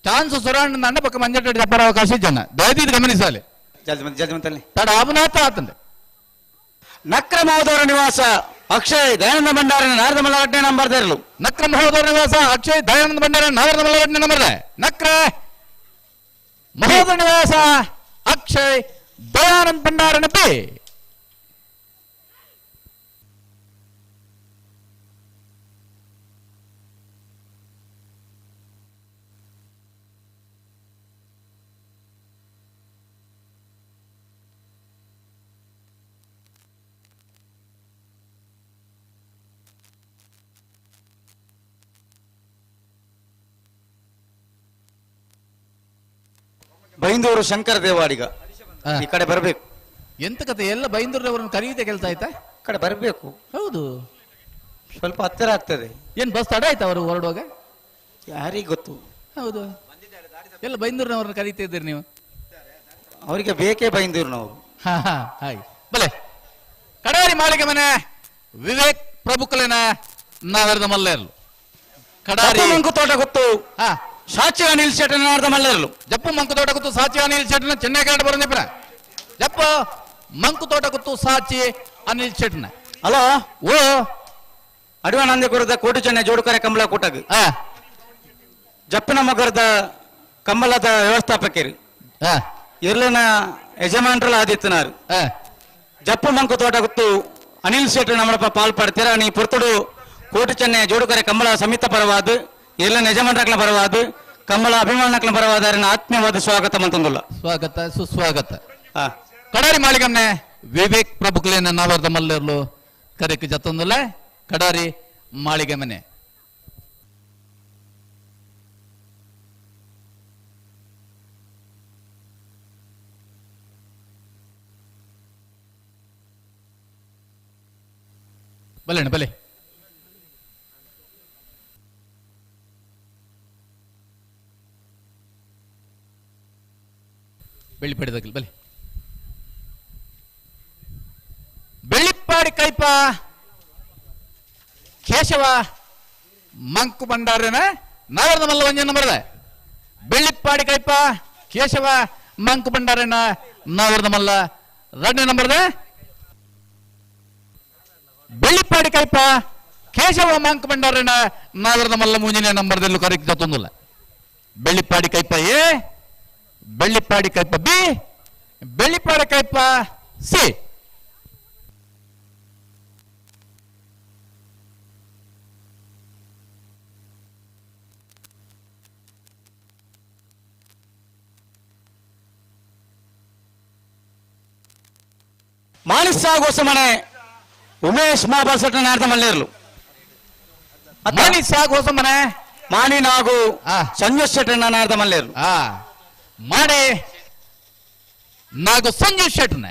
ಚಾನ್ಸ್ ಸುರಾಂಡ್ ಅಂಡ ಬೊಕ್ಕ ಮಂಜಟ್ಟಡಿ ಜಪ್ಪರ ಅವಕಾಶ ಜನ ದಯದೀದ್ ಗಮನಿಸಾಲೆ ಜಲ್ದಿ ಮಂದಿ ಜಲ್ದಿ ಮಂತಲ್ಲಿ ತಡ ಆಬುನಾಥ ಆತಂದೆ. ನಕ್ರ ಮಹೋದರ ನಿವಾಸ ಅಕ್ಷಯ್ ದಯಾನಂದ ಭಂಡಾರನ ನಾರದ ಮಲ್ಲಘಟ್ಟನೆ ನಂಬರ್ ದೇರಲು. ನಕ್ರ ಮಹೋದರ ನಿವಾಸ ಅಕ್ಷಯ್ ದಯಾನಂದ ಭಂಡಾರ ನಾರದ ಮಲ್ಲಘಟ್ಟನೆ ನಂಬರ್ ನಕ್ರ ಮಹೋದರ ನಿವಾಸ ಅಕ್ಷಯ್ ದಯಾನಂದ ಭಂಡಾರನ ಬಿ. ಬೈಂದೂರು ಶಂಕರ ದೇವಾಡಿಗ ಈ ಕಡೆ ಬರಬೇಕು. ಎಂತ ಕತೆ ಎಲ್ಲ ಬೈಂದೂರವರನ್ನು ಕರೆಯುತ್ತೆ ಕೆಲಸ ಆಯ್ತಾ? ಕಡೆ ಬರಬೇಕು. ಹೌದು, ಸ್ವಲ್ಪ ಹತ್ತಿರ ಆಗ್ತದೆ. ಏನ್ ಬಸ್ ತಡ ಆಯ್ತಾ ಅವರು ಹೊರಡುವಾಗ? ಯಾರಿಗೆ ಗೊತ್ತು. ಹೌದು, ಎಲ್ಲ ಬೈಂದೂರಿನವರನ್ನು ಕರೀತಾ ಇದ್ದೀರಿ ನೀವು. ಅವರಿಗೆ ಬೇಕೇ ಬೈಂದೂರಿನವರು. ಹಾ ಹಾ, ಹಾಗೆ ಬಲೆ. ಕಡಾರಿ ಮಾಳಿಗೆ ಮನೆ ವಿವೇಕ್ ಪ್ರಭುಕುಲನ ನಾವರದ ಮಲ್ಲೇರ್ಲು. ಕಡಾರಿ ಮಂಕು ತೋಟ ಗೊತ್ತು. ಸಾಚಿ ಅನಿಲ್ ಶೆಟ್ಟನ ನಾರದ ಮಲ್ಲೇರ್ಲು. ಜಪ್ಪು ಮಂಕು ತೋಟ ಗೊತ್ತು ಸಾಚಿ ಅನಿಲ್ ಶೆಟ್ಟನ ಚೆನ್ನೈ ಕನ್ನಡ ಬರೋದಿಪ್ರ. ಜಪ್ಪು ಮಂಕು ತೋಟ ಗೊತ್ತು ಸಾಚಿ ಅನಿಲ್ ಶೆಟ್ಟನ. ಹಲೋ ಓ ಅಡಿವ ನಂದಿ ಕೊರದ ಕೋಟಿ ಚೆನ್ನೈ ಜೋಡುಕರೆ ಕಂಬಳ ಕೂಟಗ್ ಜಪ್ಪಿನ ಮಗರದ ಕಂಬಳದ ವ್ಯವಸ್ಥಾಪಕರು ಇರ್ಲಿನ ಯಜಮಾನ್ರಲ್ಲ ಆದಿತ್ಯನಾರು ಜಪ್ಪು ಮಂಕು ತೋಟ ಗೊತ್ತು ಅನಿಲ್ ಶೆಟ್ಟಿ ನಮ್ಮಪ್ಪ ಪಾಲ್ ಪಡ್ತೀರ. ನೀ ಪುರ್ತುಡು ಕೋಟಿ ಚೆನ್ನೈ ಜೋಡುಕರೆ ಕಂಬಳ ಸಮಿತ ಪರವಾದ ಇರ್ಲಿನ ಯಜಮಾನ್ರಕ್ಲ ಪರವಾದ ಕಂಬಳ ಅಭಿಮಾನಕ್ಲ ಪರವಾದ ಆತ್ಮೀಯವಾದ ಸ್ವಾಗತ ಮಂತಂದುಲ್ಲ. ಸ್ವಾಗತ ಸುಸ್ವಾಗತ. ಕಡಾರಿ ಮಾಳಿಗಮ್ನೆ ವಿವೇಕ್ ಪ್ರಭುಕ್ಲೇನ ನಾವರ್ದ ಮಲ್ಲೇರ್ಲು ಕರೆಕ್ ಜತ್ತೊಂದುಲ್ಲ. ಕಡಾರಿ ಮಾಳಿಗೆ ಮನೆ ಬಲೆ ಬಲೆ. ಬೆಳ್ಳಿಪಡಿದಾಗಲಿ ಬಲೆ. ಬೆಳ್ಳಿಪ್ಪಾಡಿ ಕೈಪ ಕೇಶವ ಮಂಕು ಭಂಡಾರನ ನಾವರದ ಮಲ್ಲ ಒಂಜನ ಬರದ. ಬೆಳ್ಳಿಪ್ಪಾಡಿ ಕೈಪ ಕೇಶವ ಮಂಕು ಭಂಡಾರನ ನಾವರದ ಮಲ್ಲ ಎರಡನೇ ನಂಬರ್ದ. ಬೆಳ್ಳಿಪ್ಪಾಡಿ ಕೈಪ ಕೇಶವ ಮಂಕು ಭಂಡಾರನ ನಾವರದ ಮಲ್ಲ ಮೂಂಜನೇ ನಂಬರ್ದಲ್ಲೂ ಕರೆಕ್ಟ್ ಜೊತ್ತೊಂದಿಲ್ಲ. ಬೆಳ್ಳಿಪ್ಪಾಡಿ ಕೈಪ ಎ, ಬೆಳ್ಳಿಪ್ಪಾಡಿ ಕೈಪ ಬಿ, ಬೆಳ್ಳಿಪ್ಪಾಡಿ ಕೈಪ ಸಿ. ಮಾಣಿಸಾಗೋಸ ಮನೆ ಉಮೇಶ್ ಮಾಬಲ್ ಸೆಟ್ನ ನಾರ್ದ ಮಲ್ಲೇರ್ಲು. ಮಾಣಿಸಾಗೋಸ ಮನೆ ಮಾಣಿ ನಾಗು ಸಂಜು ಶೆಟ್ಟನ ನಾರ್ದ ಮಲ್ಲೇರ್ಲು. ಮಾಣಿ ನಾಗು ಸಂಜು ಶೆಟ್ಟನ.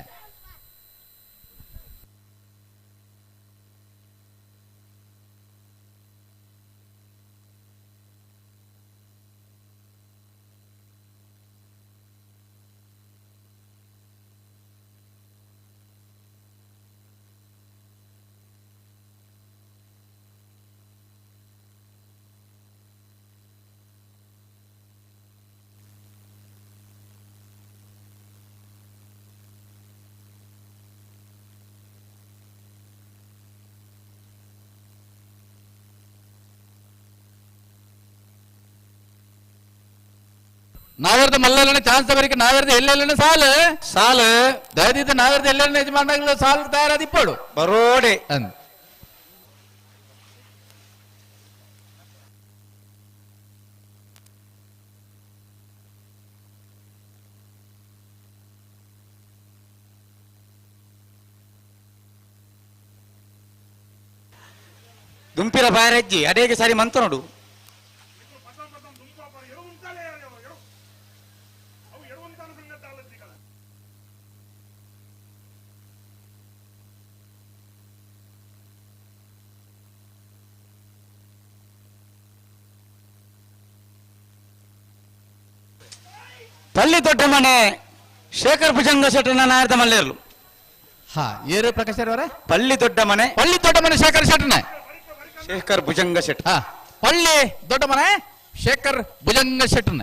ನಾವೇರ್ದ ಮಲ್ಲಲ್ಲನೆ ಚಾನ್ಸ್ ಬರಿಕೆ ನಾವೇರ್ದ ಎಲ್ಲೆಲ್ಲನೆ ಸಾಲು ಸಾಲು ದಯದಿದ್ದ ನಾವೇರ್ದ ಎಲ್ಲೆಲ್ಲ ಯಜಮಾನ ಸಾಲು ತಯಾರಾದ ಇಪ್ಪಡು ಬರೋಡೆ ಅಂದ್. ದುಂಪಿರ ಬಾಯರಜ್ಜಿ ಅಡೇಗೆ ಸಾರಿ ಮಂತ ನೋಡು. ಪಳ್ಳಿ ದೊಡ್ಡ ಮನೆ ಶೇಖರ್ ಭುಜಂಗ ಶೆಟ್ಟನ ನಾಯರ್ದ ಮಲ್ಲೇರ್ಲು. ಹಾ, ಏರು ಪ್ರಕಾಶ್ ಅವರೇ? ಪಳ್ಳಿ ದೊಡ್ಡ ಮನೆ, ಪಳ್ಳಿ ದೊಡ್ಡ ಮನೆ ಶೇಖರ್ ಶೆಟ್ಟನ, ಶೇಖರ್ ಭುಜಂಗ ಶೆಟ್ಟ. ಹಾ, ಪಳ್ಳಿ ದೊಡ್ಡ ಮನೆ Shekhar Bhujanga ಶೆಟ್ಟರ್ನ.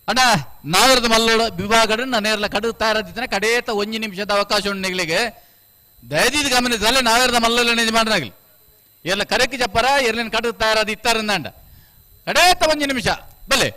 ಅಣ್ಣ ನಾವರದ ಮಲ್ಲೋಡ ವಿಭಾಗಡ ನೇರ್ಲ ಕಡು ತಯಾರಾದಿದ್ದಾನೆ ಕಡೇತ ಒಂಜಿ ನಿಮಿಷದ ಅವಕಾಶ ಉಂಡು ನಿಗಳಿಗೆ ದಯದೀದ್ ಗಮನಿಸಲ್ಲ ನಾವೇರದ ಮಲ್ಲೋಲ ಯಜಮಾನರಾಗಲಿ ಎಲ್ಲ ಕರೆಕ್ ಜಪ್ಪರ ಎರ್ಲಿನ ಕಡು ತಯಾರಾದ ಇತ್ತಾರಂದಾಂಡ ಕಡೇತ ಒಂಜಿ ನಿಮಿಷ ಬಲೆ.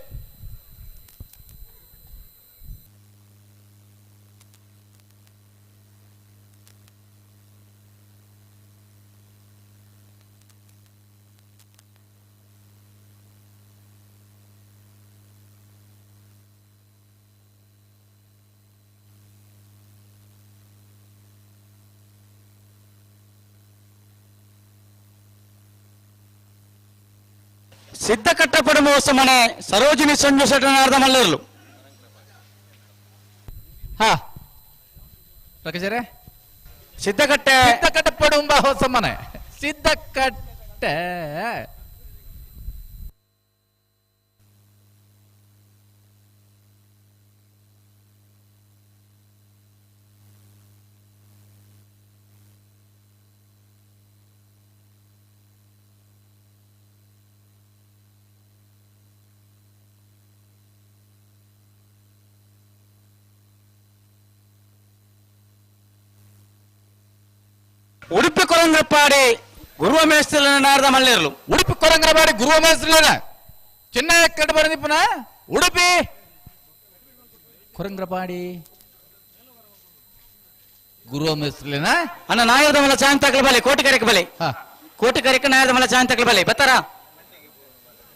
ಸಿದ್ಧಕಟ್ಟಪಡುವ ಮನೆ ಸರೋಜಿನಿ ಸಂಜು ಶೆಟ್ಟನಾರ್ದ ಮಲ್ಲರ್ಲು. ಹಾ ಪ್ರಕಾಶರೇ, ಸಿದ್ಧಕಟ್ಟೆ ಸಿದ್ಧಕಟ್ಟಪಡುಂಬ ಹೊಸ ಮನೆ ಸಿದ್ಧಕಟ್ಟೆ. ಉಡುಪಿ ಕೊರಂಗ್ರಪಾಡಿ ಗುರುವ ಮೇಸ್ತ್ರಿನಾರ್ದ ಮಲ್ಲೇರ್ಲು. ಉಡುಪಿ ಕೊರಂಗ್ರಪಾಡಿ ಗುರುವ ಮೇಸ್ತ್ರಿನ ಚಿನ್ನ ಕಡೆ ಬರದಿಪ್ಪನ ಉಡುಪಿ ಕೊರಂಗ್ರಪಾಡಿ ಗುರುವ ಮೇಸ್ತ್ರಿನ. ಅಣ್ಣ ನಾಯರದ ಮಲ್ಲ ಚಾಂತ್ ತಕಲ ಬಲೆ ಕೋಟಿ ಕರೆಕ್ ಬಲೆ ಕೋಟಿ ಕರೆಕ್ ನಾಯರದ ಮಲ್ಲ ಚಾಂತ್ ತಕಲ ಬಲೆ ಬತ್ತಾರ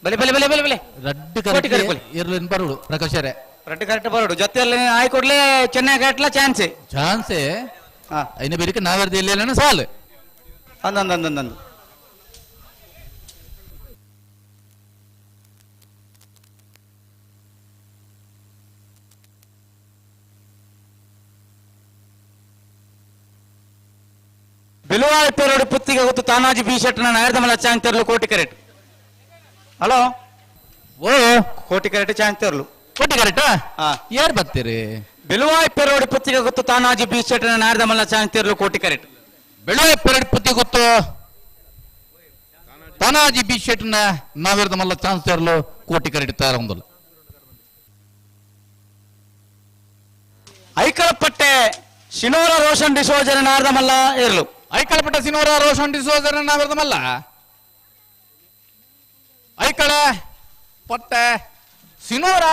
ಬಲೆ ಬಲೆ ಬಲೆ ಬಲೆ ಬಲೆ ರಡ್ಡು ಕೋಟಿ ಕರೆಕ್ ಬಲೆ ಇರ್ಲಿನ್ ಬರುಡು ಪ್ರಕಾಶರೇ ರಡ್ಡು ಕರೆಕ್ಟ್ ಬರುಡು ಜೊತೆಯಲ್ಲಿ ಆಯ್ ಕೊಡ್ಲೆ ಚೆನ್ನೈ ಕರೆಕ್ಟ್ಲ ಚಾನ್ಸೆ ಚಾನ್ಸೆ ಐನ ಬೇರಿಕೆ ನಾವೆರ್ದು ಎಲ್ಲ ಸಾಲು ಅಂದಂದಂದಂದು. ಬಿಲುವಾಯ ಪೇರೋಡು ಪುತ್ತಿಗೆ ಗೊತ್ತು ತಾನಾಜಿ ಬಿ ಶೆಟ್ನ ನಾಯರ್ದ ಮಲ್ಲ ಚಾಂಗ್ ತೆರಲು ಕೋಟಿ ಕರೆಕ್ಟ್. ಹಲೋ ಓ ಕೋಟಿ ಕರೆಕ್ಟ್ ಚಾಂಗ್ ತೆರಲು ಕೋಟಿ ಕರೆಕ್ಟ್ ಯಾರು ಬರ್ತೀರಿ? ಬಿಲುವಾಯ್ ಪೆರೋಡಿ ಪುತ್ತಿಗೆ ಗೊತ್ತು ತಾನಾಜಿ ಬಿ ಶೆಟ್ಟನ ನಾಯರ್ದ ಮಲ್ಲ ಚಾಂಗ್ ತೆರಲು ಕೋಟಿ ಕರೆಕ್ಟ್. ಬೆಳುವಾಯ್ ಪೆರಡ್ ಪುತ್ತಿಗೆ ಗೊತ್ತು ತಾನಾಜಿ ಬಿ ಶೆಟ್ಟನ ನಾವೇರ್ದ ಮಲ್ಲ ಚಾನ್ಸ್ ತೆರಲು ಕೋಟಿ ಕರೆಕ್ಟ್ ತಯಾರ ಹೊಂದಲ್ಲ. ಐಕಳಪಟ್ಟೆ ಶಿನೋರ ರೋಷನ್ ಡಿಸೋಜರ ನಾರದ ಮಲ್ಲ ಇರಲು. ಐಕಳಪಟ್ಟೆ ಸಿನೋರ ರೋಷನ್ ಡಿಸೋಜರ ನಾವೇರ್ದ ಮಲ್ಲ ಐಕಳ ಪಟ್ಟೆ ಸಿನೋರ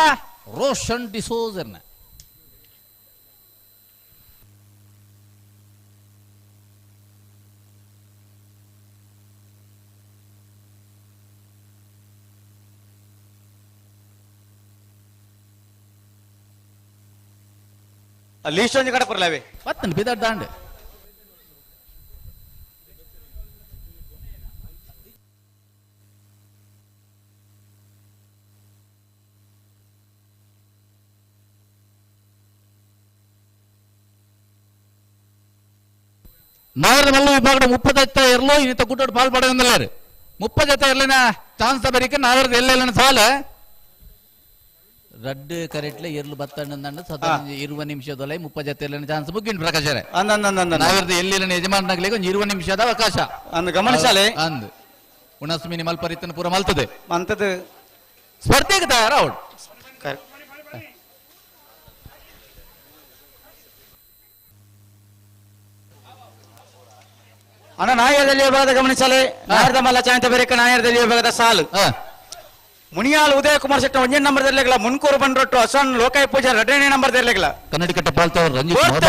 ರೋಷನ್ ಡಿಸೋಜರ್ನ. ಲೀಸ್ಟ್ ಒಂಜಿ ಕಡೆ ಕೊರ್ಲವೆ ಬತ್ತನ್ ಬಿದರ್ ದಾಂಡ್ ನಾಗರ ಮಲ್ಲ ವಿಭಾಗದ 30 ಇರಲು ಇನ್ನಿತ ಗುಡ್ಡೋಡು ಪಾಲ್ ಪಡೆಯೊಂದಿಲ್ಲಾರು 30 ಇರ್ಲಿನ ಚಾನ್ಸ್ ಬರೀಕ ನಾಗರದ ಎಲ್ಲ ಸಾಲ ರಡ್ಡು ಕರೆಟ್ಲೆ ಎರ್ಲು ಬತ್ತಣ್ಣ ಸದಾ 20 ನಿಮಿಷದೊಲೆ 30 ಇರ್ಲಿನ ಚಾನ್ಸ್ ಮುಗ್ಗಿಂಡು ಪ್ರಕಾಶರೇ ನಾಗರದ ಎಲ್ಲಿನ ಯಜಮಾನನಾಗ್ಲಿಕ್ಕೆ ಒಂದು 20 ನಿಮಿಷದ ಅವಕಾಶ ಅಂದ್ ಗಮನಿಸಾಲೆ ಅಂದ್ ಉಣಸ್ಮಿನಿ ಮಲ್ಪರಿತನ ಪೂರ ಮಲ್ತದೆ ಅಂತದ ಸ್ಪರ್ಧೆಗೆ ತಯಾರ ಅವಳು. ಅಣ್ಣ ನಾಯರದಲ್ಲಿ ವಿಭಾಗದ ಗಮನಿಸಲೆ ನಾಯರದ ಮಲ್ಲ ಚಾಂತ ಬೇರೆ ನಾಯರದಲ್ಲಿ ವಿಭಾಗದ ಸಾಲು ಮುನಿಯಾಲ್ ಉದಯ ಕುಮಾರ್ ಶೆಟ್ಟಿ ಒಂದೇ ನಂಬರ್ ದರ್ಲೆಗಳ ಮುನ್ಕೂರು ಬಂಡ್ರೊಟ್ಟು ಅಸನ್ ಲೋಕಾಯ ಪೂಜಾರಿ ಎರಡನೇ ನಂಬರ್ ದರ್ಲೆಗಳ ಕನ್ನಡಿಕಟ್ಟ ಪಾಲ್ತವರು ರಂಜಿತ್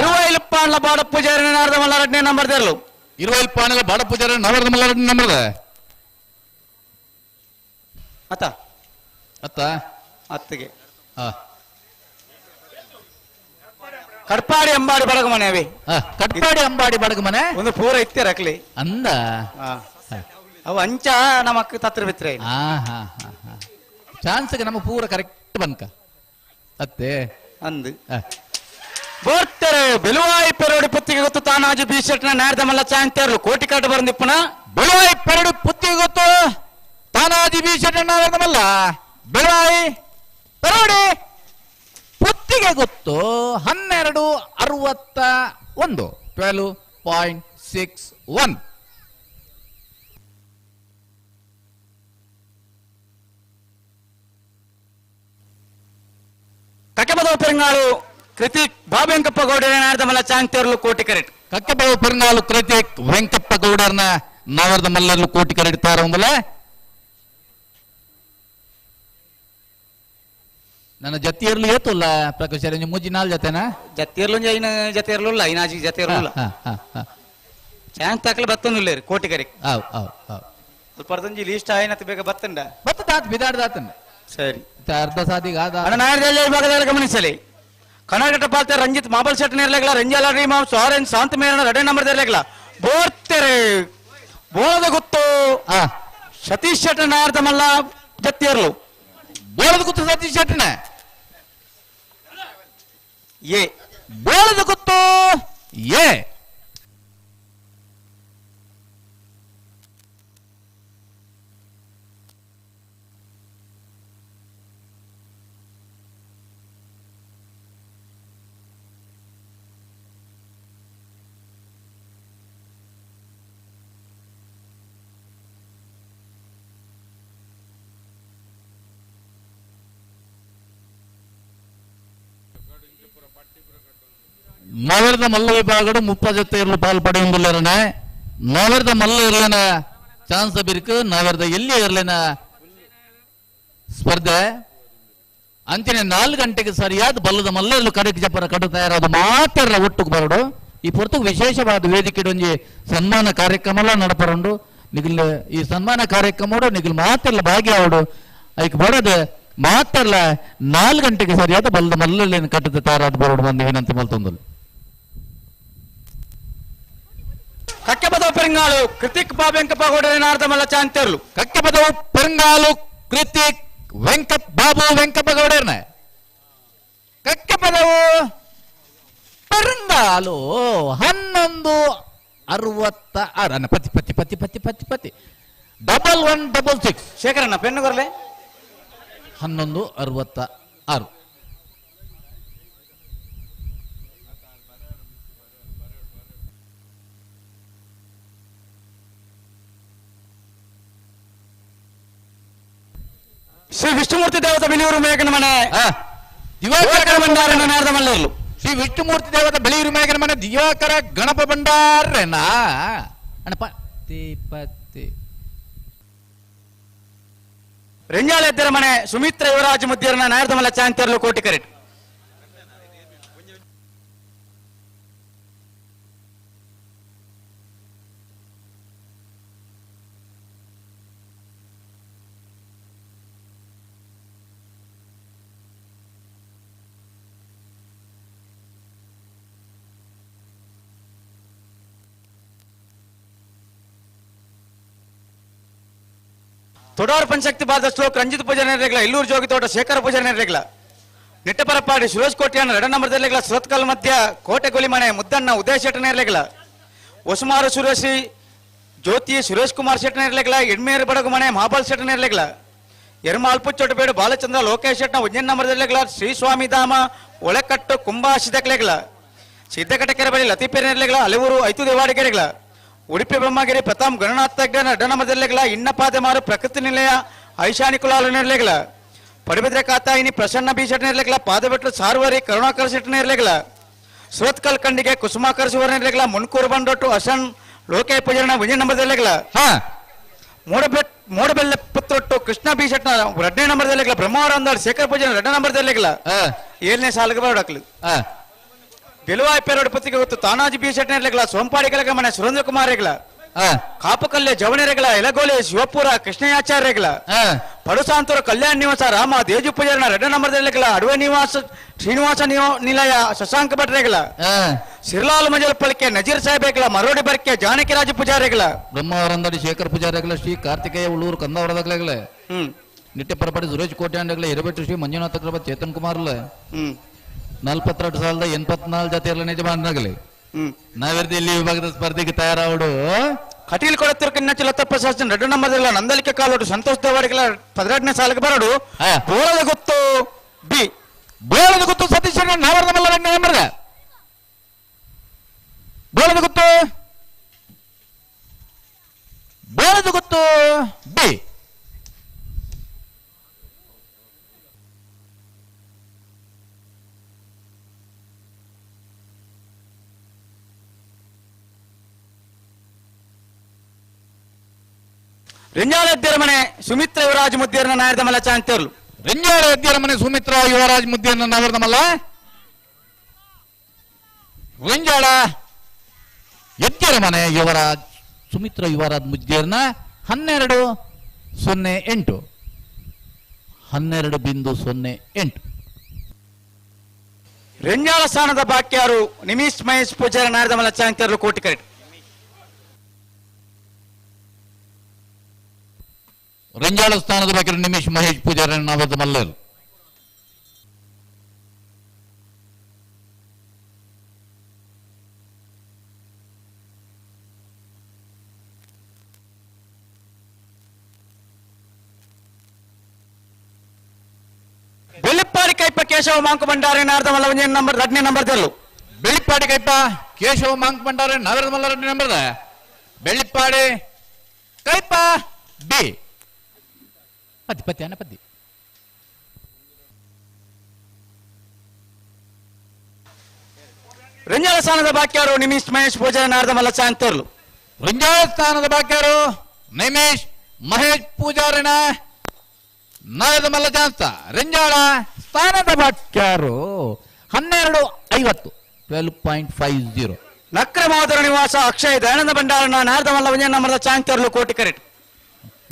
ಇರುವೈಲಪ್ಪಾಣ್ಲ ಬಾಡ ಪೂಜಾರಿ ನಾರದ ಮಲ್ಲ ಎರಡನೇ ನಂಬರ್ ದರ್ಲು ಇರುವೈಲಪ್ಪಾಣ್ಲ ಬಾಡ ಪೂಜಾರಿ ನಾರದ ಮಲ್ಲ ಎರಡನೇ ನಂಬರ್ ಅತ್ತ ಅತ್ತ ಅತ್ತಿಗೆ ಕಡ್ಪಾಡಿ ಅಂಬಾಡಿ ಬಡಗ ಮನೆ ಅವೇ ಕಡ್ಪಾಡಿ ಅಂಬಾಡಿ ಬಡಗ ಮನೆ ಒಂದು ಪೂರ ಇತ್ತೀರ ಅಕ್ಲಿ ಅಂದ ಅವು ಅಂಚ ನಮಕ್ ತತ್ರ ಬಿತ್ರೆ ಚಾನ್ಸ್ಗೆ ನಮ್ಮ ಪೂರ ಕರೆಕ್ಟ್ ಬನ್ಕ ಅತ್ತೆ ಅಂದು ಬೋರ್ತಾರೆ ಬೆಲುವಾಯಿ ಪೆರೋಡಿ ಪುತ್ತಿಗೆ ಗೊತ್ತು ತಾನಾಜು ಬಿ ಶೆಟ್ನ ನಾರ್ದ ಮಲ್ಲ ಚಾಂತೇರ್ಲು ಕೋಟಿ ಕಾಟ ಬರಂದಿಪ್ಪನ ಬೆಲುವಾಯಿ ಪೆರಡು ಪುತ್ತಿಗೆ ಗೊತ್ತು ತಾನಾಜಿ ಬಿ ಶೆಟ್ನ ನಾರ್ದ ಮಲ್ಲ ಬೆಳವಾಯಿ ಪರೋಡಿ ಪುತ್ತಿಗೆ ಗೊತ್ತು 12.61 12.61. ಕಕ್ಕೆಬದವು ಪೆರಂಗಾಳು ಕೃತಿಕ್ ಬಾಬು ವೆಂಕಪ್ಪ ಗೌಡರ ಮಲ್ಲ ಚಾಂಗ್ತೇರ್ಲು ಕೋಟಿ ಕರೆಟ್. ಕಕ್ಕೆಬದವು ಪೆರಂಗಾಳು ಕೃತಿಕ್ ವೆಂಕಪ್ಪ ಗೌಡರ್ನ ನಾವರ್ದ ಮಲ್ಲರ್ಲು ಕೋಟಿ ಕರೆಟ್ ತಾರ. ನನ್ನ ಜತಿಯರ್ಲು ಏತುಲ್ಲ ಪ್ರಕಾಶ್ ಮೂಜಿ ನಾಲ್ ಜತೆನಾ? ಜತಿಯರ್ಲು ಐನ ಜತಿಯರ್ಲು ಐನಾಜಿ ಜತಿಯರ್ಲು ಚಾಂಗ್ ತಾಕಲು ಬತ್ತೊಂದಿಲ್ಲ ಕೋಟಿ ಕರೆಕ್. ಸ್ವಲ್ಪ ಲೀಸ್ಟ್ ಆಯ್ನತ್ ಬೇಗ ಬತ್ತಂಡ ಬತ್ತದಾತ್ ಬಿದಾಡ್ದಾತನ್. ಸರಿ ಅರ್ಧ ಸಾದಿಗೆ ಆದ ನಾಯರ್ ಗಮನಿಸಲಿ. ಕರ್ನಾಟಕ ಪಾಲ್ತೆ ರಂಜಿತ್ ಮಾಬಲ್ ಶೆಟ್ ನೇರ್ಲೆಗ್ಲ ರಂಜಾಲ ರೀಮಾಮ್ ಸಾರೆನ್ ಶಾಂತ ಮೇರನ ಎರಡೇ ನಂಬರ್ ದೇರ್ಲೆಗ್ಲ ಬೋರ್ತೆರೆ ಬೋಳದ ಗೊತ್ತು ಸತೀಶ್ ಶೆಟ್ ನಾಯರ್ದ ಮಲ್ಲ ಜತ್ತಿಯರ್ಲು ಬೋಳದ ಗೊತ್ತು ಸತೀಶ್ ಶೆಟ್ಟನ ಎ ಬೋಳದ ಗೊತ್ತು ಎ ನಗರದ ಮಲ್ಲ ವಿಭಾಗಡು 30 ಜೊತೆ ಇರಲು ಪಾಲ್ ಪಡೆಯುವುದಿಲ್ಲರನೆ. ನಗರದ ಮಲ್ಲ ಇರಲೇನ ಚಾನ್ಸ್ ಬಿರ್ಕು ನಗರದ ಎಲ್ಲಿ ಇರಲೇನ ಸ್ಪರ್ಧೆ ಅಂಚಿನ 4 ಗಂಟೆಗೆ ಸರಿಯಾದ ಬಲ್ಲದ ಮಲ್ಲ ಇರಲು ಕಡಕ್ ಜಪ್ಪರ ಕಡು ತಯಾರಾದ ಮಾತ್ರ ಒಟ್ಟುకు ಬರಡು. ಈ ಪೊರ್ತುಗು ವಿಶೇಷವಾದ ವೇದಿಕೆ ಒಂಜಿ ಸನ್ಮಾನ ಕಾರ್ಯಕ್ರಮ ನಡಪರುಂಡು. ನಿಗಲ್ ಈ ಸನ್ಮಾನ ಕಾರ್ಯಕ್ರಮ ನಿಗಲ್ ಮಾತೆಲ್ಲ ಭಾಗಿಯಾವಡು ಐಕ್ ಬಡದೆ ಮಾತಲ್ಲ 4 ಗಂಟೆಗೆ ಸರಿಯಾದ ಬಲ್ಲದ ಮಲ್ಲಲ್ಲಿ ಕಟ್ಟದ ತಯಾರಾದ ಬರೋಡು ಬಂದು ವಿನಂತಿ ಮಲ್ತೊಂದಲು. ಕಕ್ಕೆಬದವು ಪೆರಂಗಾಳು ಕೃತಿಕ್ ಬಾಬು ವೆಂಕಪ್ಪ ಗೌಡರ ಮಲ್ಲ ಚಾಂತೇರ್ಲು. ಕಕ್ಕೆಬದವು ಪೆರಂಗಾಳು ಕೃತಿಕ್ ವೆಂಕಪ್ ಬಾಬು ವೆಂಕಪ್ಪ ಗೌಡರ್ನ ಕಕ್ಕೆಬದವು ಪೆರಂಗಾಲು 11.66 ಪತಿ ಪತಿ ಪತಿ ಪತಿ ಪತಿ ಪತಿ 1166. ಶೇಖರಣ್ಣ ಪೆನ್ನು ಕೊರ್ಲೆ 11.66. ಶ್ರೀ ವಿಷ್ಣುಮೂರ್ತಿ ದೇವತ ಬಿಳಿಯೂರು ಮೇಘನ ಮನೆ ದಿವಾಕರ ಭಂಡಾರನ ನಾರದ ಮಲ್ಲರ್ಲು. ಶ್ರೀ ವಿಷ್ಣುಮೂರ್ತಿ ದೇವತ ಬಿಳಿಯೂರು ಮೇಘನ ಮನೆ ದಿವಾಕರ ಗಣಪ ಭಂಡಾರನ ಅಣ್ಣ ಪತಿ ಪತಿ ರೆಂಜಾಳ ಎದ್ದರ ಮನೆ ಸುಮಿತ್ರ ಯುವರಾಜ ಮುದ್ದಿರನ ನಾಯರ್ದ ಮಲ್ಲ ಚಾಂತೇರ್ಲು ಕೋಟಿ ಕರೆಟ್. ತೊಡಾರ್ ಪಂಚಶಕ್ತಿ ಬಾದ ಶ್ಲೋಕ್ ರಂಜಿತ್ ಪೂಜಾರಿ ನೇರ್ಲೆಗ್ಲ ಇಲ್ಲೂರು ಜೋಗಿ ತೋಟ ಶೇಖರ ಪೂಜಾರಿ ನೇರ್ಲೆಗ್ಲ ನಿಟ್ಟಪರಪಾಡಿ ಸುರೇಶ್ ಕೋಟ್ಯಾನ್ ಎರಡ ನಂಬರ್ ದೇರ್ಲೆಗ್ಲ ಸುರತ್ಕಲ್ ಮಧ್ಯ ಕೋಟೆ ಗೊಲಿಮನೆ ಮುದ್ದಣ್ಣ ಉದಯ ಶೆಟ್ಟ ನೇರ್ಲೆಗ್ಲ ಹೊಸಮಾರು ಸುರೇಶಿ ಜ್ಯೋತಿ ಸುರೇಶ್ ಕುಮಾರ್ ಶೆಟ್ಟ ನೇರ್ಲೆಗ್ಲ ಎಣ್ಮೇರು ಬಡಗು ಮನೆ ಮಹಾಬಲ್ ಶೆಟ್ಟ ನೇರ್ಲೆಗ್ಲ ಎರ್ಮಾಲ್ ಪುಚ್ಚೊಟ್ಟಬೇಡು ಬಾಲಚಂದ್ರ ಲೋಕೇಶ್ ಶೆಟ್ಟ ಉಜ್ಜನ್ ನಂಬರ್ ದೇರ್ಲೆಗ್ಲ ಶ್ರೀಸ್ವಾಮಿ ಧಾಮ ಒಳಕಟ್ಟು ಕುಂಬಾ ಸಿದ್ದಕ್ಲೆಗ್ಲ ಸಿದ್ದಕಟಕೆರೆ ಬಳಿ ಲತೀಪೇರ್ ನೇರ್ಲೆಗ್ಲ ಅಲೆವೂರು ಐತು ದೇವಾಡಿಗೆರೆಗ್ಲ ಉಡುಪಿ ಬ್ರಹ್ಮಗಿರಿ ಪ್ರತಾಪ್ ಗಣನಾಥ ಅಡ್ಡನಮದಲ್ಲೆಗ್ಲ ಇನ್ನಪಾದೆಮಾರು ಪ್ರಕೃತಿ ನಿಲಯ ಐಶಾನಿ ಕುಲಾಲ ನೇರ್ಲೆಗ್ಲ ಪಡಬಿದ್ರೆ ಕಾತಾಯಿನಿ ಪ್ರಸನ್ನ ಬಿ ಶೆಟ್ಟ ನೇರ್ಲೆಗ್ಲ ಪಾದಬೆಟ್ಲು ಸಾರ್ವರಿ ಕರುಣಾಕರ್ ಶೆಟ್ಟ ನೇರ್ಲೆಗ್ಲ ಸುರತ್ಕಲ್ ಕಂಡಿಗೆ ಕುಸುಮಾಕರ್ ಶಿವರ್ ನೇರ್ಲೆಗ್ಲ ಮುನ್ಕೂರು ಬಂಡೊಟ್ಟು ಅಸನ್ ಲೋಕೆ ಪೂಜರಣ ವಿಜಯ ನಂಬರ್ದಲ್ಲೆಗ್ಲ ಮೋಡಬೆಲ್ಲ ಪುತ್ರೊಟ್ಟು ಕೃಷ್ಣ ಬಿ ಶೆಟ್ಟ ಎರಡನೇ ನಂಬರ್ದಲ್ಲೆಗ್ಲ ಬ್ರಹ್ಮಾವರ ಅಂದಾಡ್ ಶೇಖರ್ ಪೂಜನ ಎರಡನೇ ನಂಬರ್ದಲ್ಲೆಗ್ಲ 7ನೇ ಸಾಲಿಗೆ ಬರೋಡಕ್ಲು ಬೆಲುವಾಯಿ ಪೇರೋಡು ಪತ್ತಿಗೆ ಗೊತ್ತು ತಾನಾಜಿ ಬಿ ಶೆಟ್ಟ ನೇರ್ಲೆಗ್ಲ ಸೋಂಪಾಡಿ ಕಲಕ ಮನೆ ಸುರೇಂದ್ರ ಕುಮಾರ್ ರೇಗ್ಲ ಕಾಪುಕಲ್ಲೆ ಜವಣೆರೆಗಳ ಎಲಗೋಲೆ ಶಿವಪುರ ಕೃಷ್ಣಯಾಚಾರ್ಯಗಳ ಪಡುಸಾಂತೂರು ಕಲ್ಯಾಣ ನಿವಾಸ ರಾಮ ದೇಜು ಪೂಜಾರನ ಎರಡನೇ ನಂಬರ್ದಲ್ಲೆಗ್ಲ ಅಡುವೆ ನಿವಾಸ ಶ್ರೀನಿವಾಸ ನಿಲಯ ಶಶಾಂಕ ಭಟ್ರೆಗಳ ಸಿರ್ಲಾಲ್ ಮಂಜಲ್ ಪಳಿಕೆ ನಜೀರ್ ಸಾಹೇಬ್ಗಳ ಮರೋಡಿ ಬರ್ಕೆ ಜಾನಕಿರಾಜ ಪೂಜಾರಿಗಳ ಬ್ರಹ್ಮಾವರಂದಡಿ ಶೇಖರ್ ಪೂಜಾರಿಗಳ ಶ್ರೀ ಕಾರ್ತಿಕೇಯ ಉಳ್ಳೂರು ಕಂದವರದಗ್ಲೆಗಳ ನಿಟ್ಟೆಪರಪಾಡಿ ಸುರೇಶ್ ಕೋಟ್ಯಾಂಡಗಳ ಹಿರಬೆಟ್ಟು ಶ್ರೀ ಮಂಜುನಾಥ ಕೃಪ ಚೇತನ್ ಕುಮಾರ್ಲ 42,084 ಜತೆಯಲ್ಲ ನಿಜಮಾನಗಲಿ ನಾವೆರ್ದು ಇಲ್ಲಿ ವಿಭಾಗದ ಸ್ಪರ್ಧೆಗೆ ತಯಾರಾವಡು. ಕಟೀಲ್ ಕೊಡತ್ತಿರ್ಕ ಲತಾ ಪ್ರಸಾದ್ ಎರಡು ನಂಬರ್ ನಂದಲಿಕೆ ಕಾಲೋಡು ಸಂತೋಷ್ ದೇವಾಡಿಗಳ 12ನೇ ಸಾಲಿಗೆ ಬರಡು. ಬೋಳದ ಗೊತ್ತು ಬಿ. ಬೋಳದ ಗೊತ್ತು ಸತೀಶ್ ನಾವರದ ಮಲ್ಲ 2ನೇ ನಂಬರ್. ಬೋಳದ ಗೊತ್ತು, ಬೋಳದ ಗೊತ್ತು ಬಿ. ರಿಂಜಾಳ ಮನೆ ಸುಮಿತ್ರ ಯುವರಾಜ್ ಮುದ್ದೇರ್ನ ನಾಯರ್ದ ಮಲ್ಲ ಚಾಂತೇರ್ಲು. ರಿಂಜಾಳ ಮನೆ ಸುಮಿತ್ರ ಯುವರಾಜ್ ಮುದ್ದೇರ್ನ ನಾಯರ್ದ ಮಲ್ಲ. ರಿಂಜಾಳ ಮನೆ ಯುವರಾಜ್ ಸುಮಿತ್ರ ಯುವರಾಜ್ ಮುದ್ದೇರ್ನ 12.08. 12.08. ರಿಂಜಾಳ ಸ್ಥಾನದ ಬಾಕಿಯಾರು ನಿಮಿಷ್ ಮಹೇಶ್ ಪೂಜಾರಿ ನಾಯರ್ದ ಮಲ್ಲ ಚಾಂತೇರ್ಲು ಕೋಟಿ ಕರೆಕ್ಟ್. ರಂಜಾಳ ಸ್ಥಾನದ ಬಗ್ಗೆ ನಿಮಿಷ್ ಮಹೇಶ್ ಪೂಜಾರಿ ನಾವದ ಮಲ್ಲರು. ಬೆಳ್ಳಿಪ್ಪಾಡಿ ಕೈಪ ಕೇಶವ ಮಾಂಕು ಭಂಡಾರಿ ನಾರದ ಮಲ್ಲ ನಂಬರ್ 2ನೇ ನಂಬರ್ ದಲ್ಲು. ಬೆಳ್ಳಿಪ್ಪಾಡಿ ಕೈಪ ಕೇಶವ ಮಾಂಕು ಭಂಡಾರಿ ನಾರದ ಮಲ್ಲ 2ನೇ ನಂಬರ್. ಬೆಳ್ಳಿಪ್ಪಾಡಿ ಕೈಪ ಬಿ. ಪದ್ದಿ ಪದ್ದಿ ಅನ್ನ ಪದ್ದಿ. ರಂಜಾಳ ಸ್ಥಾನದ ಬಾಕಿಯಾರು ನಿಮಿಷ್ ಮಹೇಶ್ ಪೂಜಾರಿ ನಾರದ ಮಲ್ಲ ಚಾಂತರ್ಲು. ರಂಜಾಳ ಸ್ಥಾನದ ಬಾಕಿಯಾರು ನಿಮಿಷ್ ಮಹೇಶ್ ಪೂಜಾರಿನ ನಾರದ ಮಲ್ಲ ಚಾಂತ. ರಂಜಾಳ ಸ್ಥಾನದ ಬಾಕಿಯಾರು 12.50. 12.50. ನಕ್ರ ಮಹೋದರ ನಿವಾಸ ಅಕ್ಷಯ್ ದಯಾನಂದ ಭಂಡಾರನ ನಾರದ ಮಲ್ಲ ಒಂಜೇ ನಂಬರ್ದ ಚಾಂತರ್ಲು ಕೋಟಿ ಕರೆಕ್ಟ್.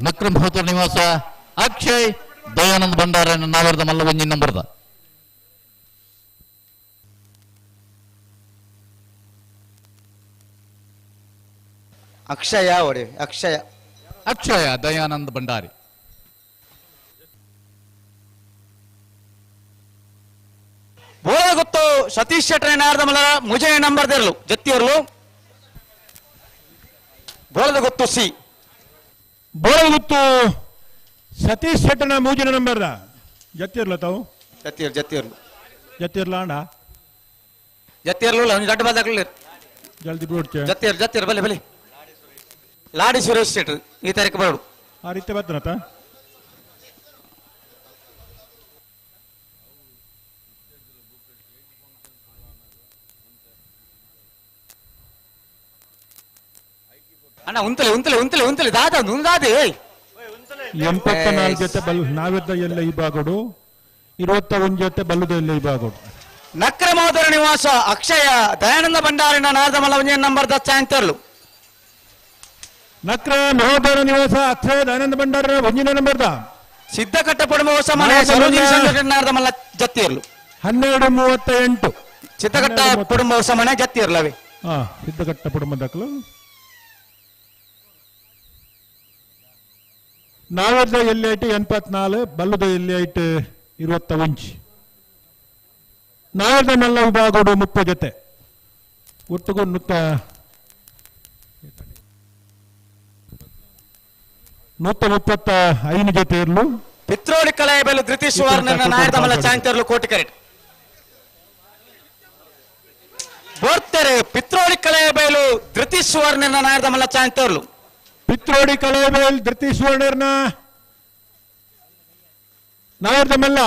ನಕ್ರ ಮಹೋದರ ನಿವಾಸ ಅಕ್ಷಯ್ ದಯಾನಂದ ಭಂಡಾರ ನಾವರದ ಮಲ್ಲ ಒಂಜಿ ನಂಬರ್ದ. ಅಕ್ಷಯ ಒಡೆ ಅಕ್ಷಯ ಅಕ್ಷಯ ದಯಾನಂದ ಭಂಡಾರಿ. ಬೋಳ ಗೊತ್ತು ಸತೀಶ್ ಶೆಟ್ಟರ್ ನಾರದ ಮಲ್ಲ ಮುಜೆ ನಂಬರ್ ದೇರ್ಲು ಜತ್ತಿಯರ್ಲು. ಬೋಳದ ಗೊತ್ತು ಸಿ. ಬೋಳದ ಗೊತ್ತು ಸತೀಶ್ ಶೆಟ್ಟನ ಮೂಜಿನ ನಂಬರ್ ಜತ್ತಿರ್ಲ ತಾವು. ಜತ್ತಿರ್ ಜತ್ತಿರ್ಲು ಜತ್ತಿರ್ಲ ಅಣ್ಣ ಜತ್ತಿರ್ಲು ದೊಡ್ಡ ಬಾದಾಗ್ಲಿ ಜಲ್ದಿ ಬಿಡ್ತೇ. ಜತ್ತಿರ್ ಜತ್ತಿರ್ ಬಲೆ ಬಲೆ. ಲಾಡಿ ಸುರೇಶ್ ಶೆಟ್ಟರ್ ಈ ತಾರೀಕು ಬರಡು. ಆ ರೀತಿ ಬರ್ತನತ. ಅಣ್ಣ ಉಂತಲೆ ಉಂತಲೆ ಉಂತಲೆ ಉಂತಲೆ ದಾದ ನುಂದಾದೆ. 84 ಜೊತೆ ಬಲ್ ನಾವಿದ್ದ ಎಲ್ಲ ಈ ಭಾಗಡು, 21 ಜೊತೆ ಬಲ್ಲದ ಎಲ್ಲ ಈ ಭಾಗಡು. ನಕ್ರ ಮಹೋದರ ನಿವಾಸ ಅಕ್ಷಯ ದಯಾನಂದ ಭಂಡಾರಿನ ನಾರದ ಮಲ್ಲ ಒಂಜೇ ನಂಬರ್ the ಚಾಂತರ್ಲು. ನಕ್ರ ಮಹೋದರ ನಿವಾಸ ಅಕ್ಷಯ ದಯಾನಂದ ಭಂಡಾರ ಒಂಜಿನ ನಂಬರ್ the. Siddhakatta ಪಡುಮ ಹೊಸ ಮನೆ ಸರೋಜಿನಿ ಸಂಘಟನೆ ನಾರದ ಮಲ್ಲ ಜತ್ತಿರ್ಲು. 12.38. ಸಿದ್ಧಕಟ್ಟ ಕುಟುಂಬ ಹೊಸ ಮನೆ ಜತ್ತಿರ್ಲವೆ. ಹಾ ಸಿದ್ಧಕಟ್ಟ ಕುಟುಂಬ ದಾಖಲು. ನಾವದ ಎಲ್ಲಿ ಐಟ್ 84, ಬಲ್ಲದ ಎಲ್ಲಿ ಐಟ್ 21. ನಾವದ ಮಲ್ಲ ವಿಭಾಗಡು 30 ಜೊತೆ ಒಟ್ಟಿಗೂ 135 ಜೊತೆ ಇರಲು. ಪಿತ್ರೋಡಿ ಕಲೆಯ ಬೆಲೆ ಧೃತಿ ಸುವರ್ಣ ನಾಯಕದ ಮಲ್ಲ ಚಾಂತರ್ಲು ಕೋಟಿ ಕರೆಕ್ಟ್. ಬೋರ್ತಾರೆ ಪಿತ್ರೋಡಿ ಕಲೆಯ ಬಯಲು ಧೃತಿ ಸುವರ್ಣ ನಾಯಕದ ಮಲ್ಲ ಚಾಂತರ್ಲು. ಪಿತ್ರೋಡಿ ಕಲೆಯ ಧೃತಿ ಸುವರ್ಣರ್ನ ನಾಯಕದ ಮಲ್ಲ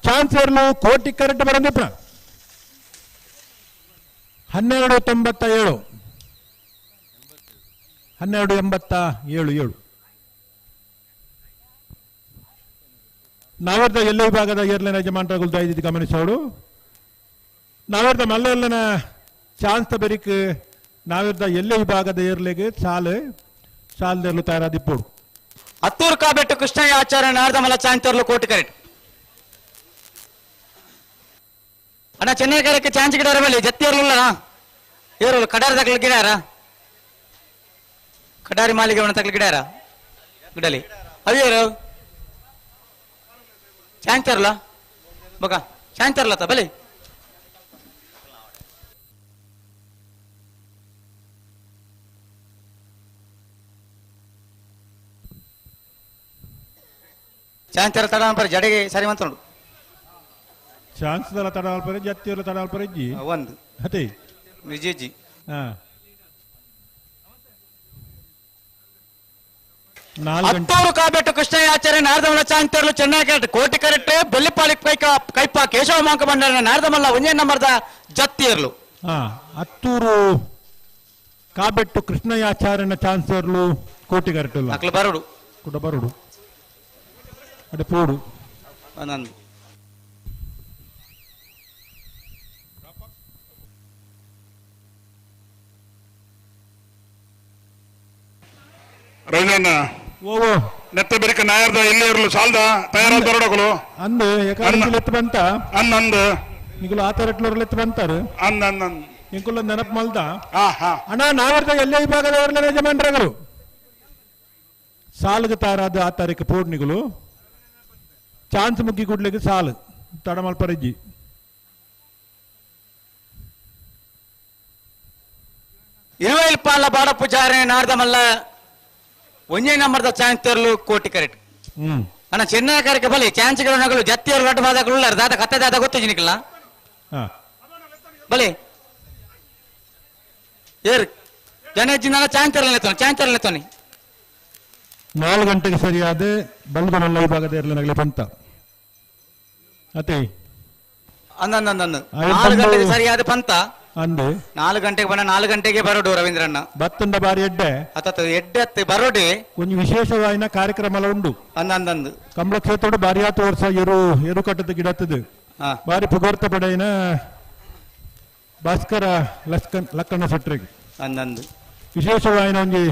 ಚಾನ್ಸರ್ಲು ಕೋಟಿ ಕರೆಕ್ಟ್ ಬರಂದಿಪ್ಪ. 12.97 12.87. ನಾವರ್ದ ಎಲ್ಲ ವಿಭಾಗದ ಏರ್ಲೈನ್ ಯಜಮಾನರುಗಳು ದಯವಿಟ್ಟು ಗಮನಿಸೋಡು. ನಾವರ್ದ ಮಲ್ಲ ಚಾನ್ಸ್ ಬೆರಿಕ್ ನಾವಿರ್ದ ಎಲ್ಲ ವಿಭಾಗದ ಏರ್ಲೆಗೆ ಸಾಲು ಸಾಲದಲ್ಲೂ ತಯಾರಾದಿಪ್ಪೋಡು. ಅತ್ತೂರು ಕಾಬೆಟ್ಟು ಕೃಷ್ಣಯ್ಯ ಆಚಾರ್ಯ ನಾರದಮಲ ಚಾಂತರ್ಲು ಕೋಟಿ ಕರೆಕ್ಟ್. ಅಣ್ಣ ಚೆನ್ನೈ ಕರಕ್ಕೆ ಚಾಂಚ್ ಗಿಡಾರ ಮೇಲೆ ಜತ್ತಿಯರ್ಲಿಲ್ಲ ಏರಲ್ಲ ಕಡಾರ ತಗ್ಲಿ ಗಿಡಾರ ಕಡಾರಿ ಮಾಲಿಗೆ ಅವನ ತಗ್ಲಿ ಗಿಡಾರ ಗಿಡಲಿ ಅದೇರು ಚಾಂತರ್ಲ ಬಗ ಚಾಂತರ್ಲ ತ ಬಲೆ. ಚಾನ್ಸ್ ತಡ ಮಲ್ಪರೆ ಜಡೆಗೆ ಸರಿ ಮಂತುಂಡು ಚಾನ್ಸ್ ದಲ ತಡ ಮಲ್ಪರೆ ಜತ್ತಿಯರ್ಲ ತಡ ಮಲ್ಪರೆ ಇಜ್ಜಿ ಒಂದು ಅತೆ ವಿಜಯ್ ಹಾ ಅತ್ತೂರು ಕಾಬೆಟ್ಟು ಕೃಷ್ಣಯಾಚಾರ್ಯ ನಾರದಮಲ್ಲ ಚಾಂತರ್ಲು ಚೆನ್ನೈ ಕರೆಕ್ಟ್ ಕೋಟಿ ಕರೆಕ್ಟ್ ಬೊಲ್ಲಿಪಾಳಿ ಕೈಕ ಕೈಪ ಕೇಶವ ಮಾಂಕ ಬಂಡಾರ ನಾರದಮಲ್ಲ ಒಂದೇ ನಂಬರ್ದ ಜತ್ತಿಯರ್ಲು ಹಾ ಅತ್ತೂರು ಕಾಬೆಟ್ಟು ಕೃಷ್ಣಯಾಚಾರ್ಯನ ಚಾನ್ಸರ್ಲು ಕೋಟಿ ಕರೆಕ್ಟ್ ಅಕ್ಲು ಬರೋಡು ಕುಡ ಬರೋಡು ಅಡೆ ಪೋಡು ಒಂದೊಂದು ರವೀಂದ್ರಣ್ಣ ಓ ನೆತ್ತ ಬೆರಿಕ ನಾಯರ್ದ ಎಲ್ಲಿ ಇರಲು ಸಾಲ್ದ ತಯಾರಾದ ಬರೋಡಕಲು ಅಂದು ಎತ್ತು ಬಂತ ಅಂದ ಅಂದ ನಿಗುಲು ಆತರಟ್ಲೋರ್ಲ ಎತ್ತು ಬಂತಾರು ಅಂದ ಅಂದ ಅಂದ ಇಂಕುಲ ನೆನಪು ಮಲ್ದ ಹಾ ಹಾ ಅಣ್ಣ ನಾವರ್ದ ಎಲ್ಲೇ ವಿಭಾಗದವರ್ಲ ಯಜಮಾನ್ರಗಳು ಸಾಲುಗೆ ತಾರಾದ ಆ ತಾರೀಕು ಪೋಡ್ನಿಗಳು ಚಾನ್ಸ್ ಮುಗ್ಗಿ ಕೂಡ್ಲಿಕ್ಕೆ ಸಾಲು ತಡಮಲ್ಪರಿಜ್ಜಿ ಇರುವೈಲ್ ಪಾಲ ಬಾಡ ಪೂಜಾರಿ ನಾರದಮಲ್ಲ ಒಂದೇ ನಂಬರ್ದ ಚಾನ್ಸ್ ತರಲು ಕೋಟಿ ಕರೆಕ್ಟ್ ಹ್ಮ್ ಅಣ್ಣ ಚೆನ್ನೈ ಕರೆಕ್ ಬಲಿ ಚಾನ್ಸ್ ನಗಲು ಜತ್ತಿಯರು ರಡ್ಡು ಬಾದಗಳು ಉಳ್ಳಾರ ದಾದ ಕತ್ತೆ ದಾದ ಗೊತ್ತಿಜಿನಿಕಲ್ಲ ಹಾ ಬಲಿ ಏರ್ ಜನ ಜಿನ್ನ ಚಾನ್ಸ್ ತರಲ್ಲ ಚಾನ್ಸ್ ತರಲ್ಲ ತೋನಿ 4 ಗಂಟೆಗೆ ಸರಿಯಾದ ಬಲ್ಗಮಲ್ಲ ವಿಭಾಗದ ಇರಲಿ ಬಂತ ಅತೆ ಅಂದ ಅಂದ ಅಂದ 4 ಗಂಟೆಗೆ ಸರಿಯಾದ ಪಂತ ಅಂದು 4 ಗಂಟೆಗೆ ಬಣ್ಣ 4 ಗಂಟೆಗೆ ಬರೋಡು ರವೀಂದ್ರಣ್ಣ ಬತ್ತಂಡ ಬಾರಿ ಎಡ್ಡೆ ಅತ್ತ ಎಡ್ಡೆ ಅತ್ತೆ ಬರೋಡಿ ಒಂಜಿ ವಿಶೇಷವಾಯಿನ ಕಾರ್ಯಕ್ರಮ ಉಂಡು ಅಂದ ಅಂದ ಅಂದು ಕಮಲ ಕ್ಷೇತ್ರೋಡು ಬಾರಿ ಆತು ವರ್ಷ ಎರು ಎರು ಕಟ್ಟದ ಗಿಡತ್ತದು ಬಾರಿ ಪುಗರ್ತ ಪಡೆಯಿನ ಭಾಸ್ಕರ ಲಸ್ಕನ್ ಲಕ್ಕಣ್ಣ ಸೆಟ್ರಿಗೆ ಅಂದಂದು ವಿಶೇಷವಾಯಿನ ಒಂಜಿ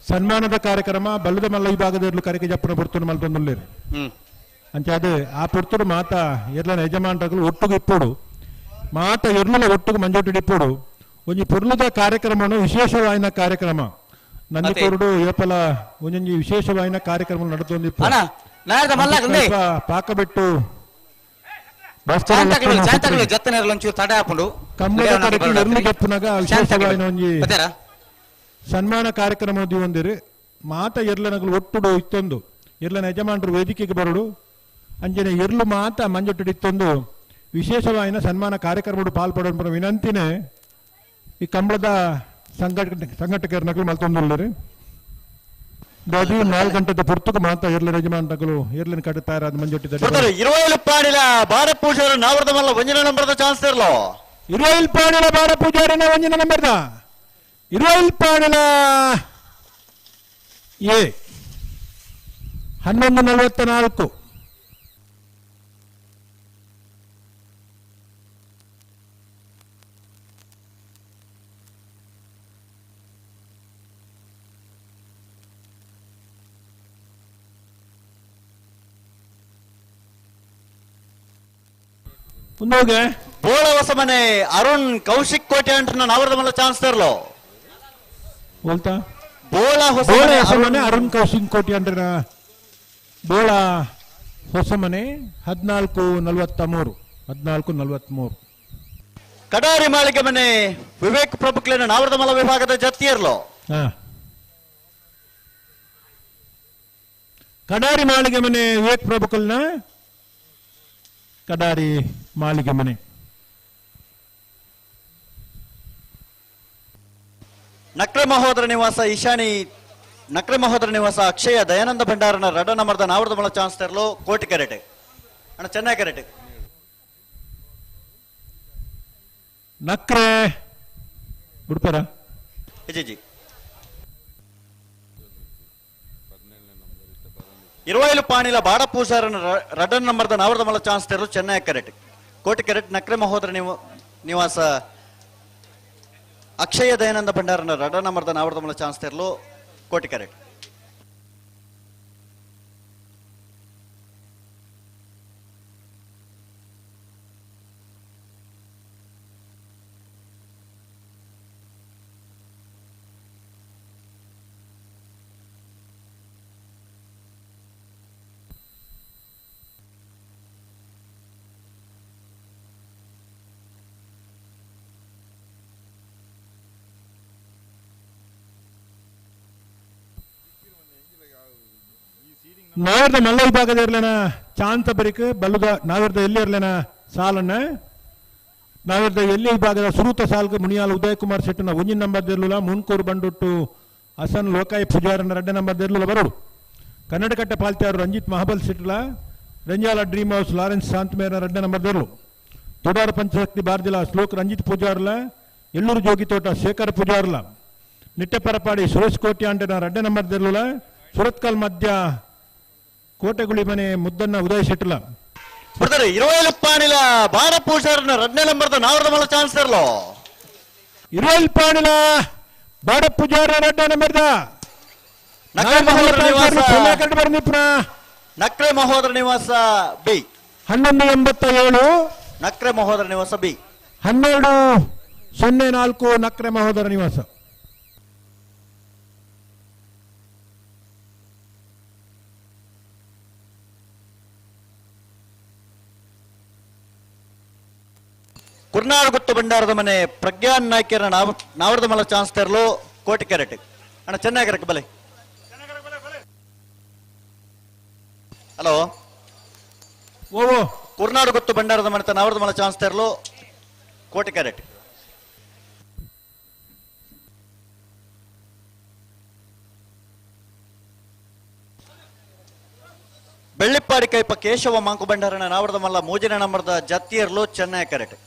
ಸನ್ಮಾನದ ಕಾರ್ಯಕ್ರಮ ಬಲ್ಲದ ಮಲ್ಲ ವಿಭಾಗದ ಕರೆಗೆ ಜಪ್ಪನ ಪುರ್ತುನು ಮಲ್ತೊಂದುಲ್ಲೇರು ಅಂಚೆ ಅದು ಆ ಪುರ್ತುಡು ಮಾತಾ ಎರ್ಲನ ಯಜಮಾನ್ರಗಳು ಒಟ್ಟುಗು ಇಪ್ಪೋಡು ಮಾತ ಎರ್ಲನ ಒಟ್ಟುಗು ಮಂಜೊಟ್ಟು ಇಪ್ಪೋಡು ಒಂಜಿ ಪುರ್ಲುದ ಕಾರ್ಯಕ್ರಮನು ವಿಶೇಷವಾಯಿನ ಕಾರ್ಯಕ್ರಮ ನಂದಿಕೋರುಡು ಏಪಲ ಒಂಜೊಂಜಿ ವಿಶೇಷವಾಯಿನ ಕಾರ್ಯಕ್ರಮ ನಡತೊಂದು ಪಾಕ ಬಿಟ್ಟು ವಿಶೇಷವಾಯಿನ ಒಂಜಿ ಸನ್ಮಾನ ಕಾರ್ಯಕ್ರಮ ಒಂದಿರು ಮಾತ ಎರ್ಲನಗಳು ಒಟ್ಟುಡು ಇತ್ತೊಂದು ಎರ್ಲನ ಯಜಮಾನರು ವೇದಿಕೆಗೆ ಬರೋಡು ಅಂಜನೆ ಎರ್ಲು ಮಾತ ಮಂಜೊಟ್ಟು ಇತ್ತೊಂದು ವಿಶೇಷವಾಯಿನ ಸನ್ಮಾನ ಕಾರ್ಯಕ್ರಮ ಪಾಲ್ಪಡೋ ವಿನಂತಿನೇ ಈ ಕಂಬಳದ ಸಂಘಟಕರನಗಳು ಮಲ್ತೊಂದುಲ್ಲರು ಅದು 4 ಗಂಟೆದ ಪುರ್ತಕ ಮಾತ ಎರ್ಲನ ಯಜಮಾನಗಳು ಎರ್ಲನ ಕಟ್ಟುತ್ತಾರೆ ಅದು ಮಂಜೊಟ್ಟಿದ್ದಾರೆ. ಇರುವೈಲು ಪಾಡಿಲ ಬಾರ ಪೂಜಾರಿ ನಾವರ್ದ ಮಲ್ಲ ಒಂಜಿನ ನಂಬರ್ದ ಚಾನ್ಸ್ ಇರಲೋ. ಇರುವೈಲ್ ಪಾಡಿಲ ಬಾರ ಪೂಜಾರಿನ ಒಂಜಿನ ನಂಬರ್ದ ಇರುವೈಲ್ ಪಾಡಿಲ ಎ 11:44. ಮುಂದೋಗೆ ಬೋಳ ಹೊಸಮನೆ ಅರುಣ್ ಕೌಶಿಕ್ ಕೋಟೆ ಅಂಟನ ನಾವರ್ದ ಮಲ್ಲ ಚಾನ್ಸ್ ತರಲೋ. ಬೋಲ್ತಾ ಬೋಳ ಹೊಸಮನೆ ಅರುಣ್ ಕೌಶಿಕ್ ಕೋಟಿ ಅಂಟನ ಬೋಳ ಹೊಸಮನೆ 14:43 14:43. ಕಡಾರಿ ಮಾಳಿಗೆ ಮನೆ ವಿವೇಕ್ ಪ್ರಭುಕ್ಲೇನ ನಾವರ್ದ ಮಲ್ಲ ವಿಭಾಗದ ಜತ್ತಿಯರ್ಲೋ. ಕಡಾರಿ ಮಾಳಿಗೆ ಮನೆ ವಿವೇಕ್ ಪ್ರಭುಕಲ್ನ ಕಡಾರಿ ಮಾಳಿಗೆ ಮನೆ. ನಕ್ರೆ ಮಹೋದರ ನಿವಾಸ ಈಶಾನಿ ನಕ್ರೆ ಮಹೋದರ ನಿವಾಸ ಅಕ್ಷಯ ದಯಾನಂದ ಭಂಡಾರನ ರಡ ನಂಬರ್ದ ನಾವರ್ದ ಮಳ ಚಾನ್ಸ್ ತರಲು ಕೋಟಿ ಕೆರೆಟೆ ಅಣ್ಣ ಚೆನ್ನೈ ಕೆರೆಟೆ. ನಕ್ರೆ ಬಿಡ್ತಾರ ಜಿ ಇರುವೈಲು ಪಾಣಿಲ ಬಾಡ ಪೂಜಾರನ ರಡನ್ ನಂಬರ್ದ ನಾವರ್ದ ಮಲ್ಲ ಚಾನ್ಸ್ ತರಲು ಚೆನ್ನೈ ಕೆರೆಟ್ ಕೋಟಿ ಕೆರೆಟ್ ನಕ್ರೆ ಮಹೋದರ ನಿವಾಸ ಅಕ್ಷಯ ದಯಾನಂದ ಭಂಡಾರನ ರಡ ನಂಬರ್ದ ನಾವರ್ದ ಮಲ್ಲ ಚಾನ್ಸ್ ತರಲು ಕೋಟಿ ಕೆರೆಟ್. ನಾವರ್ದ ಮಲ್ಲ ವಿಭಾಗದ ಇರ್ಲೇನ ಚಾಂತ ಬರಿಕ್ ಬಲ್ಲುದ ನಾವರ್ದ ಎಲ್ಲಿ ಇರ್ಲೇನ ಸಾಲನ್ನ ನಾವರ್ದ ಎಲ್ಲಿ ವಿಭಾಗದ ಸುರೂತ ಸಾಲ್ಗ ಮುನಿಯಾಲ ಉದಯ್ ಕುಮಾರ್ ಶೆಟ್ಟನ ಒಂಜಿನ ನಂಬರ್ ದಿರ್ಲುಲ ಮುನ್ಕೂರು ಬಂಡುಟ್ಟು ಹಸನ್ ಲೋಕಾಯಿ ಪೂಜಾರನ ಎರಡನೇ ನಂಬರ್ ದಿರ್ಲುಲ ಬರೋಡು. ಕನ್ನಡಕಟ್ಟೆ ಪಾಲ್ತ್ಯಾರು ರಂಜಿತ್ ಮಹಬಲ್ ಶೆಟ್ಟಲ ರಂಜಾಲ ಡ್ರೀಮ್ ಹೌಸ್ ಲಾರೆನ್ಸ್ ಶಾಂತಮೇರ ಎರಡನೇ ನಂಬರ್ ದಿರ್ಲು. ತೋಡಾರ ಪಂಚಶಕ್ತಿ ಬಾರ್ದಿಲ ಶ್ಲೋಕ್ ರಂಜಿತ್ ಪೂಜಾರ್ಲ ಎಲ್ಲೂರು ಜೋಗಿತೋಟ ಶೇಖರ್ ಪೂಜಾರ್ಲ ನಿಟ್ಟೆಪರಪಾಡಿ ಸುರೇಶ್ ಕೋಟಿ ಅಂಟನ ಎರಡನೇ ನಂಬರ್ ದಿರ್ಲುಲ ಸುರತ್ಕಲ್ ಮಧ್ಯ ಕೋಟೆಗುಳಿ ಮನೆ ಮುದ್ದನ್ನ ಉದಯ ಶೆಟ್ಟಲ. ಬರ್ತಾರೆ ಇರುವೈಲ್ ಪಾಣಿಲ ಬಾರ ಪೂಜಾರನ ಎರಡನೇ ನಂಬರ್ದ ನಾವರದ ಮಲ್ಲ ಚಾನ್ಸ್ ತರಲೋ. ಇರುವೈಲ್ ಪಾಣಿಲ ಬಾರ ಪೂಜಾರ ಎರಡನೇ ನಂಬರ್ದ ನಕ್ರೆ ಮಹೋದರ ನಿವಾಸ ಬಿ 1187 ನಕ್ರೆ ಮಹೋದರ ನಿವಾಸ ಬಿ 1204 ನಕ್ರೆ ಮಹೋದರ ನಿವಾಸ. ಕುರ್ನಾಡುಗುತ್ತು ಭಂಡಾರದ ಮನೆ ಪ್ರಜ್ಞಾನ್ ನಾಯ್ಕರ ನಾವರದ ಮಲ್ಲ ಚಾನ್ಸ್ ತರಲು ಕೋಟಿ ಕ್ಯಾರೆಟ್ ಅಣ್ಣ ಚೆನ್ನಾಗಿರಕ್ಕೆ ಬಲೆ. ಹಲೋ ಓ ಕುರ್ನಾಡುಗುತ್ತು ಭಂಡಾರದ ಮನೆ ನಾವರದ ಮಲ್ಲ ಚಾನ್ಸ್ ತರಲು ಕೋಟಿ ಕ್ಯಾರೆಟ್. ಬೆಳ್ಳಿಪ್ಪಾಡಿ ಕೈಪ ಕೇಶವ ಮಾಂಕು ಭಂಡಾರನ ನಾವರದ ಮಲ್ಲ ಮೂಜಿನ ನಂಬರ್ದ ಜತ್ತಿಯರ್ಲು ಚೆನ್ನೈ ಕ್ಯಾರೆಟ್.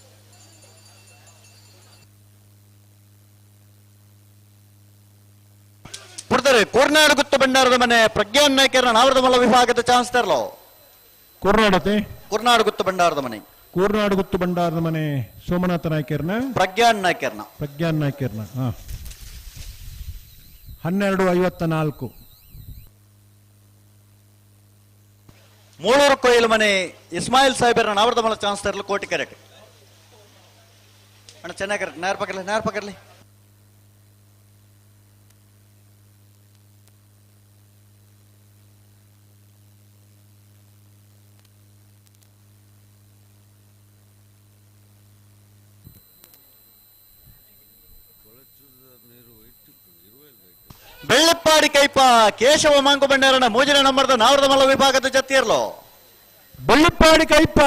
ಕೊಡ್ತಾರೆ ಕೋರ್ನಾಡು ಗುತ್ತು ಭಂಡಾರದ ಮನೆ ಪ್ರಜ್ಞಾನ್ ನಾಯ್ಕರ ನಾವರದ ಮಲ್ಲ ವಿಭಾಗದ ಚಾನ್ಸ್ ತರಲೋ. ಕೋರ್ನಾಡತೆ ಕುರ್ನಾಡು ಗುತ್ತು ಭಂಡಾರದ ಮನೆ ಕೋರ್ನಾಡು ಗುತ್ತು ಭಂಡಾರದ ಮನೆ ಸೋಮನಾಥ ನಾಯ್ಕರ್ನ ಪ್ರಜ್ಞಾನ್ ನಾಯ್ಕರ್ನ ಪ್ರಜ್ಞಾನ್ ನಾಯ್ಕರ್ನ 12:54. ಮೂಳೂರು ಕೊಯ್ಲು ಮನೆ ಇಸ್ಮಾಯಿಲ್ ಸಾಹೇಬರ ನಾವರದ ಮಲ್ಲ ಚಾನ್ಸ್ ತರಲು ಕೋಟಿ ಕ್ಯಾರೆಟ್. ಅಣ್ಣ ಚೆನ್ನಾಗಿ ನೇರ ಪಕ್ಕರ್ಲಿ ನೇರ ಪಕ್ಕರ್ಲಿ. ಬೆಳ್ಳಿಪ್ಪಾಡಿ ಕೈಪ ಕೇಶವ ಮಾಂಕು ಭಂಡಾರನ ಮೂಜಿನ ನಂಬರ್ದ ನಾವರದ ಮಲ್ಲ ವಿಭಾಗದ ಜತ್ತಿಯರ್ಲೋ. ಬೆಳ್ಳಿಪ್ಪಾಡಿ ಕೈಪ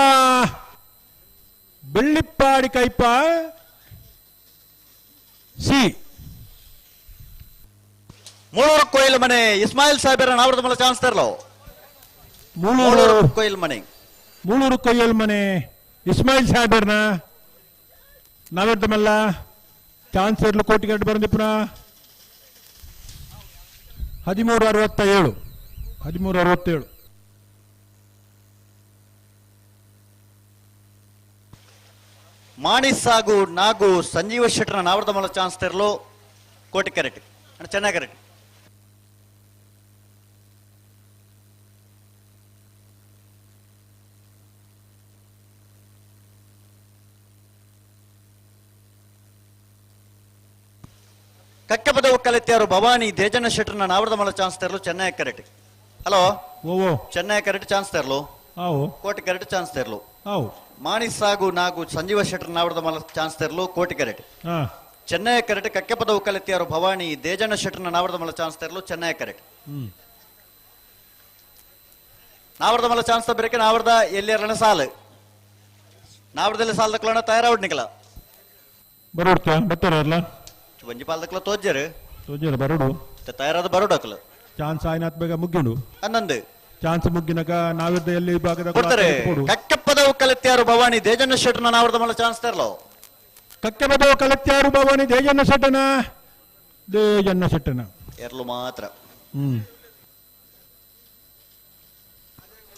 ಬೆಳ್ಳಿಪ್ಪಾಡಿ ಕೈಪ ಸಿ ಮೂಳೂರು ಕೊಯ್ಲು ಮನೆ ಇಸ್ಮಾಯಿಲ್ ಸಾಹೇಬರ ನಾವರದ ಮಲ್ಲ ಚಾನ್ಸ್ ತರಲೋ. ಮೂಳೂರು ಕೊಯ್ಲು ಮನೆ ಮೂಳೂರು ಕೊಯ್ಯಲ್ ಮನೆ ಇಸ್ಮಾಯಿಲ್ ಸಾಹೇಬರ್ನ ನಾವರದ ಮಲ್ಲ ಚಾನ್ಸ್ ಇರ್ಲು ಕೋಟಿ ಗಂಟೆ ಬಂದಿಪ್ಪನ 13:67 13:67. ಮಾಣಿ ಸಾಗು ನಾಗು ಸಂಜೀವ ಶೆಟ್ಟರ ನಾವರದ ಮಲ್ಲ ಚಾನ್ಸ್ ತರಲು ಕೋಟಿ ಕ್ಯಾರೆಟ್. ಚೆನ್ನಾಗಿ ಕ್ಯಾರೆಟ್. ಕಕ್ಕಪದ ಒಕ್ಕಲೆತ್ಯಾರು ಭವಾನಿ ದೇಜಣ್ಣ ಶೆಟ್ಟರ್ನ ನಾವರದ ಮಲ್ಲ ಚಾನ್ಸ್ ತರಲು Chennai carrot. Hello Chennai carrot chance ತರಲು ಕೋಟಿ ಕ್ಯಾರೆಟ್ ಚಾನ್ಸ್ ತರಲು. ಮಾಣಿ ಸಾಗು ನಾಗು ಸಂಜೀವ ಶೆಟ್ಟರ್ ನಾವರದ ಮಲ್ಲ ಚಾನ್ಸ್ ತರಲು ಕೋಟಿ ಕ್ಯಾರೆಟ್. ಚೆನ್ನೈ ಕ್ಯಾರೆಟ್ ಕಕ್ಕೆಪದ ಒಕ್ಕಲೆತ್ಯಾರು ಭವಾನಿ ದೇಜಣ್ಣ ಶೆಟ್ಟರ್ನ ನಾವರದ ಮಲ್ಲ ಚಾನ್ಸ್ ತರಲು ಚೆನ್ನೈ ಕ್ಯಾರೆಟ್. ನಾವರದ ಮಲ್ಲ ಚಾನ್ಸ್ ತರಬೇಕೆ ನಾವರದ ಎಲ್ಲಿ ಸಾಲು ನಾವರದಲ್ಲಿ ಸಾಲ ತಕೊಳ್ಳೋಣ ತಯಾರಾವಡ್ ನಿಕಲ ಬರೋಡ್ತಾ ಒಂಜಿ ಪಾಲ್ದಕ್ಲ ತೋಜ್ಜರು ತೋಜ್ಜರು ಬರೋಡು ತಯಾರಾದ ಬರೋಡಕ್ಲ ಚಾನ್ಸ್ ಆಯ್ನಾತ್ ಬೇಗ ಮುಗ್ಗಿಡು ಅನ್ನಂದು ಚಾನ್ಸ್ ಮುಗ್ಗಿನಕ ನಾವಿದ್ದ ಎಲ್ಲಿ ಭಾಗದ ಕೊಡ್ತಾರೆ. ಕಕ್ಕೆಪ್ಪದ ಕಲೆತ್ಯಾರು ಭವಾನಿ ದೇಜಣ್ಣ ಶೆಟ್ಟನ ನಾವರದ ಮಲ್ಲ ಚಾನ್ಸ್ ತರಲೋ. ಕಕ್ಕೆಪದ ಕಲೆತ್ಯಾರು ಭವಾನಿ ದೇಜಣ್ಣ ಶೆಟ್ಟನ ದೇಜಣ್ಣ ಶೆಟ್ಟನ ಎರ್ಲು ಮಾತ್ರ.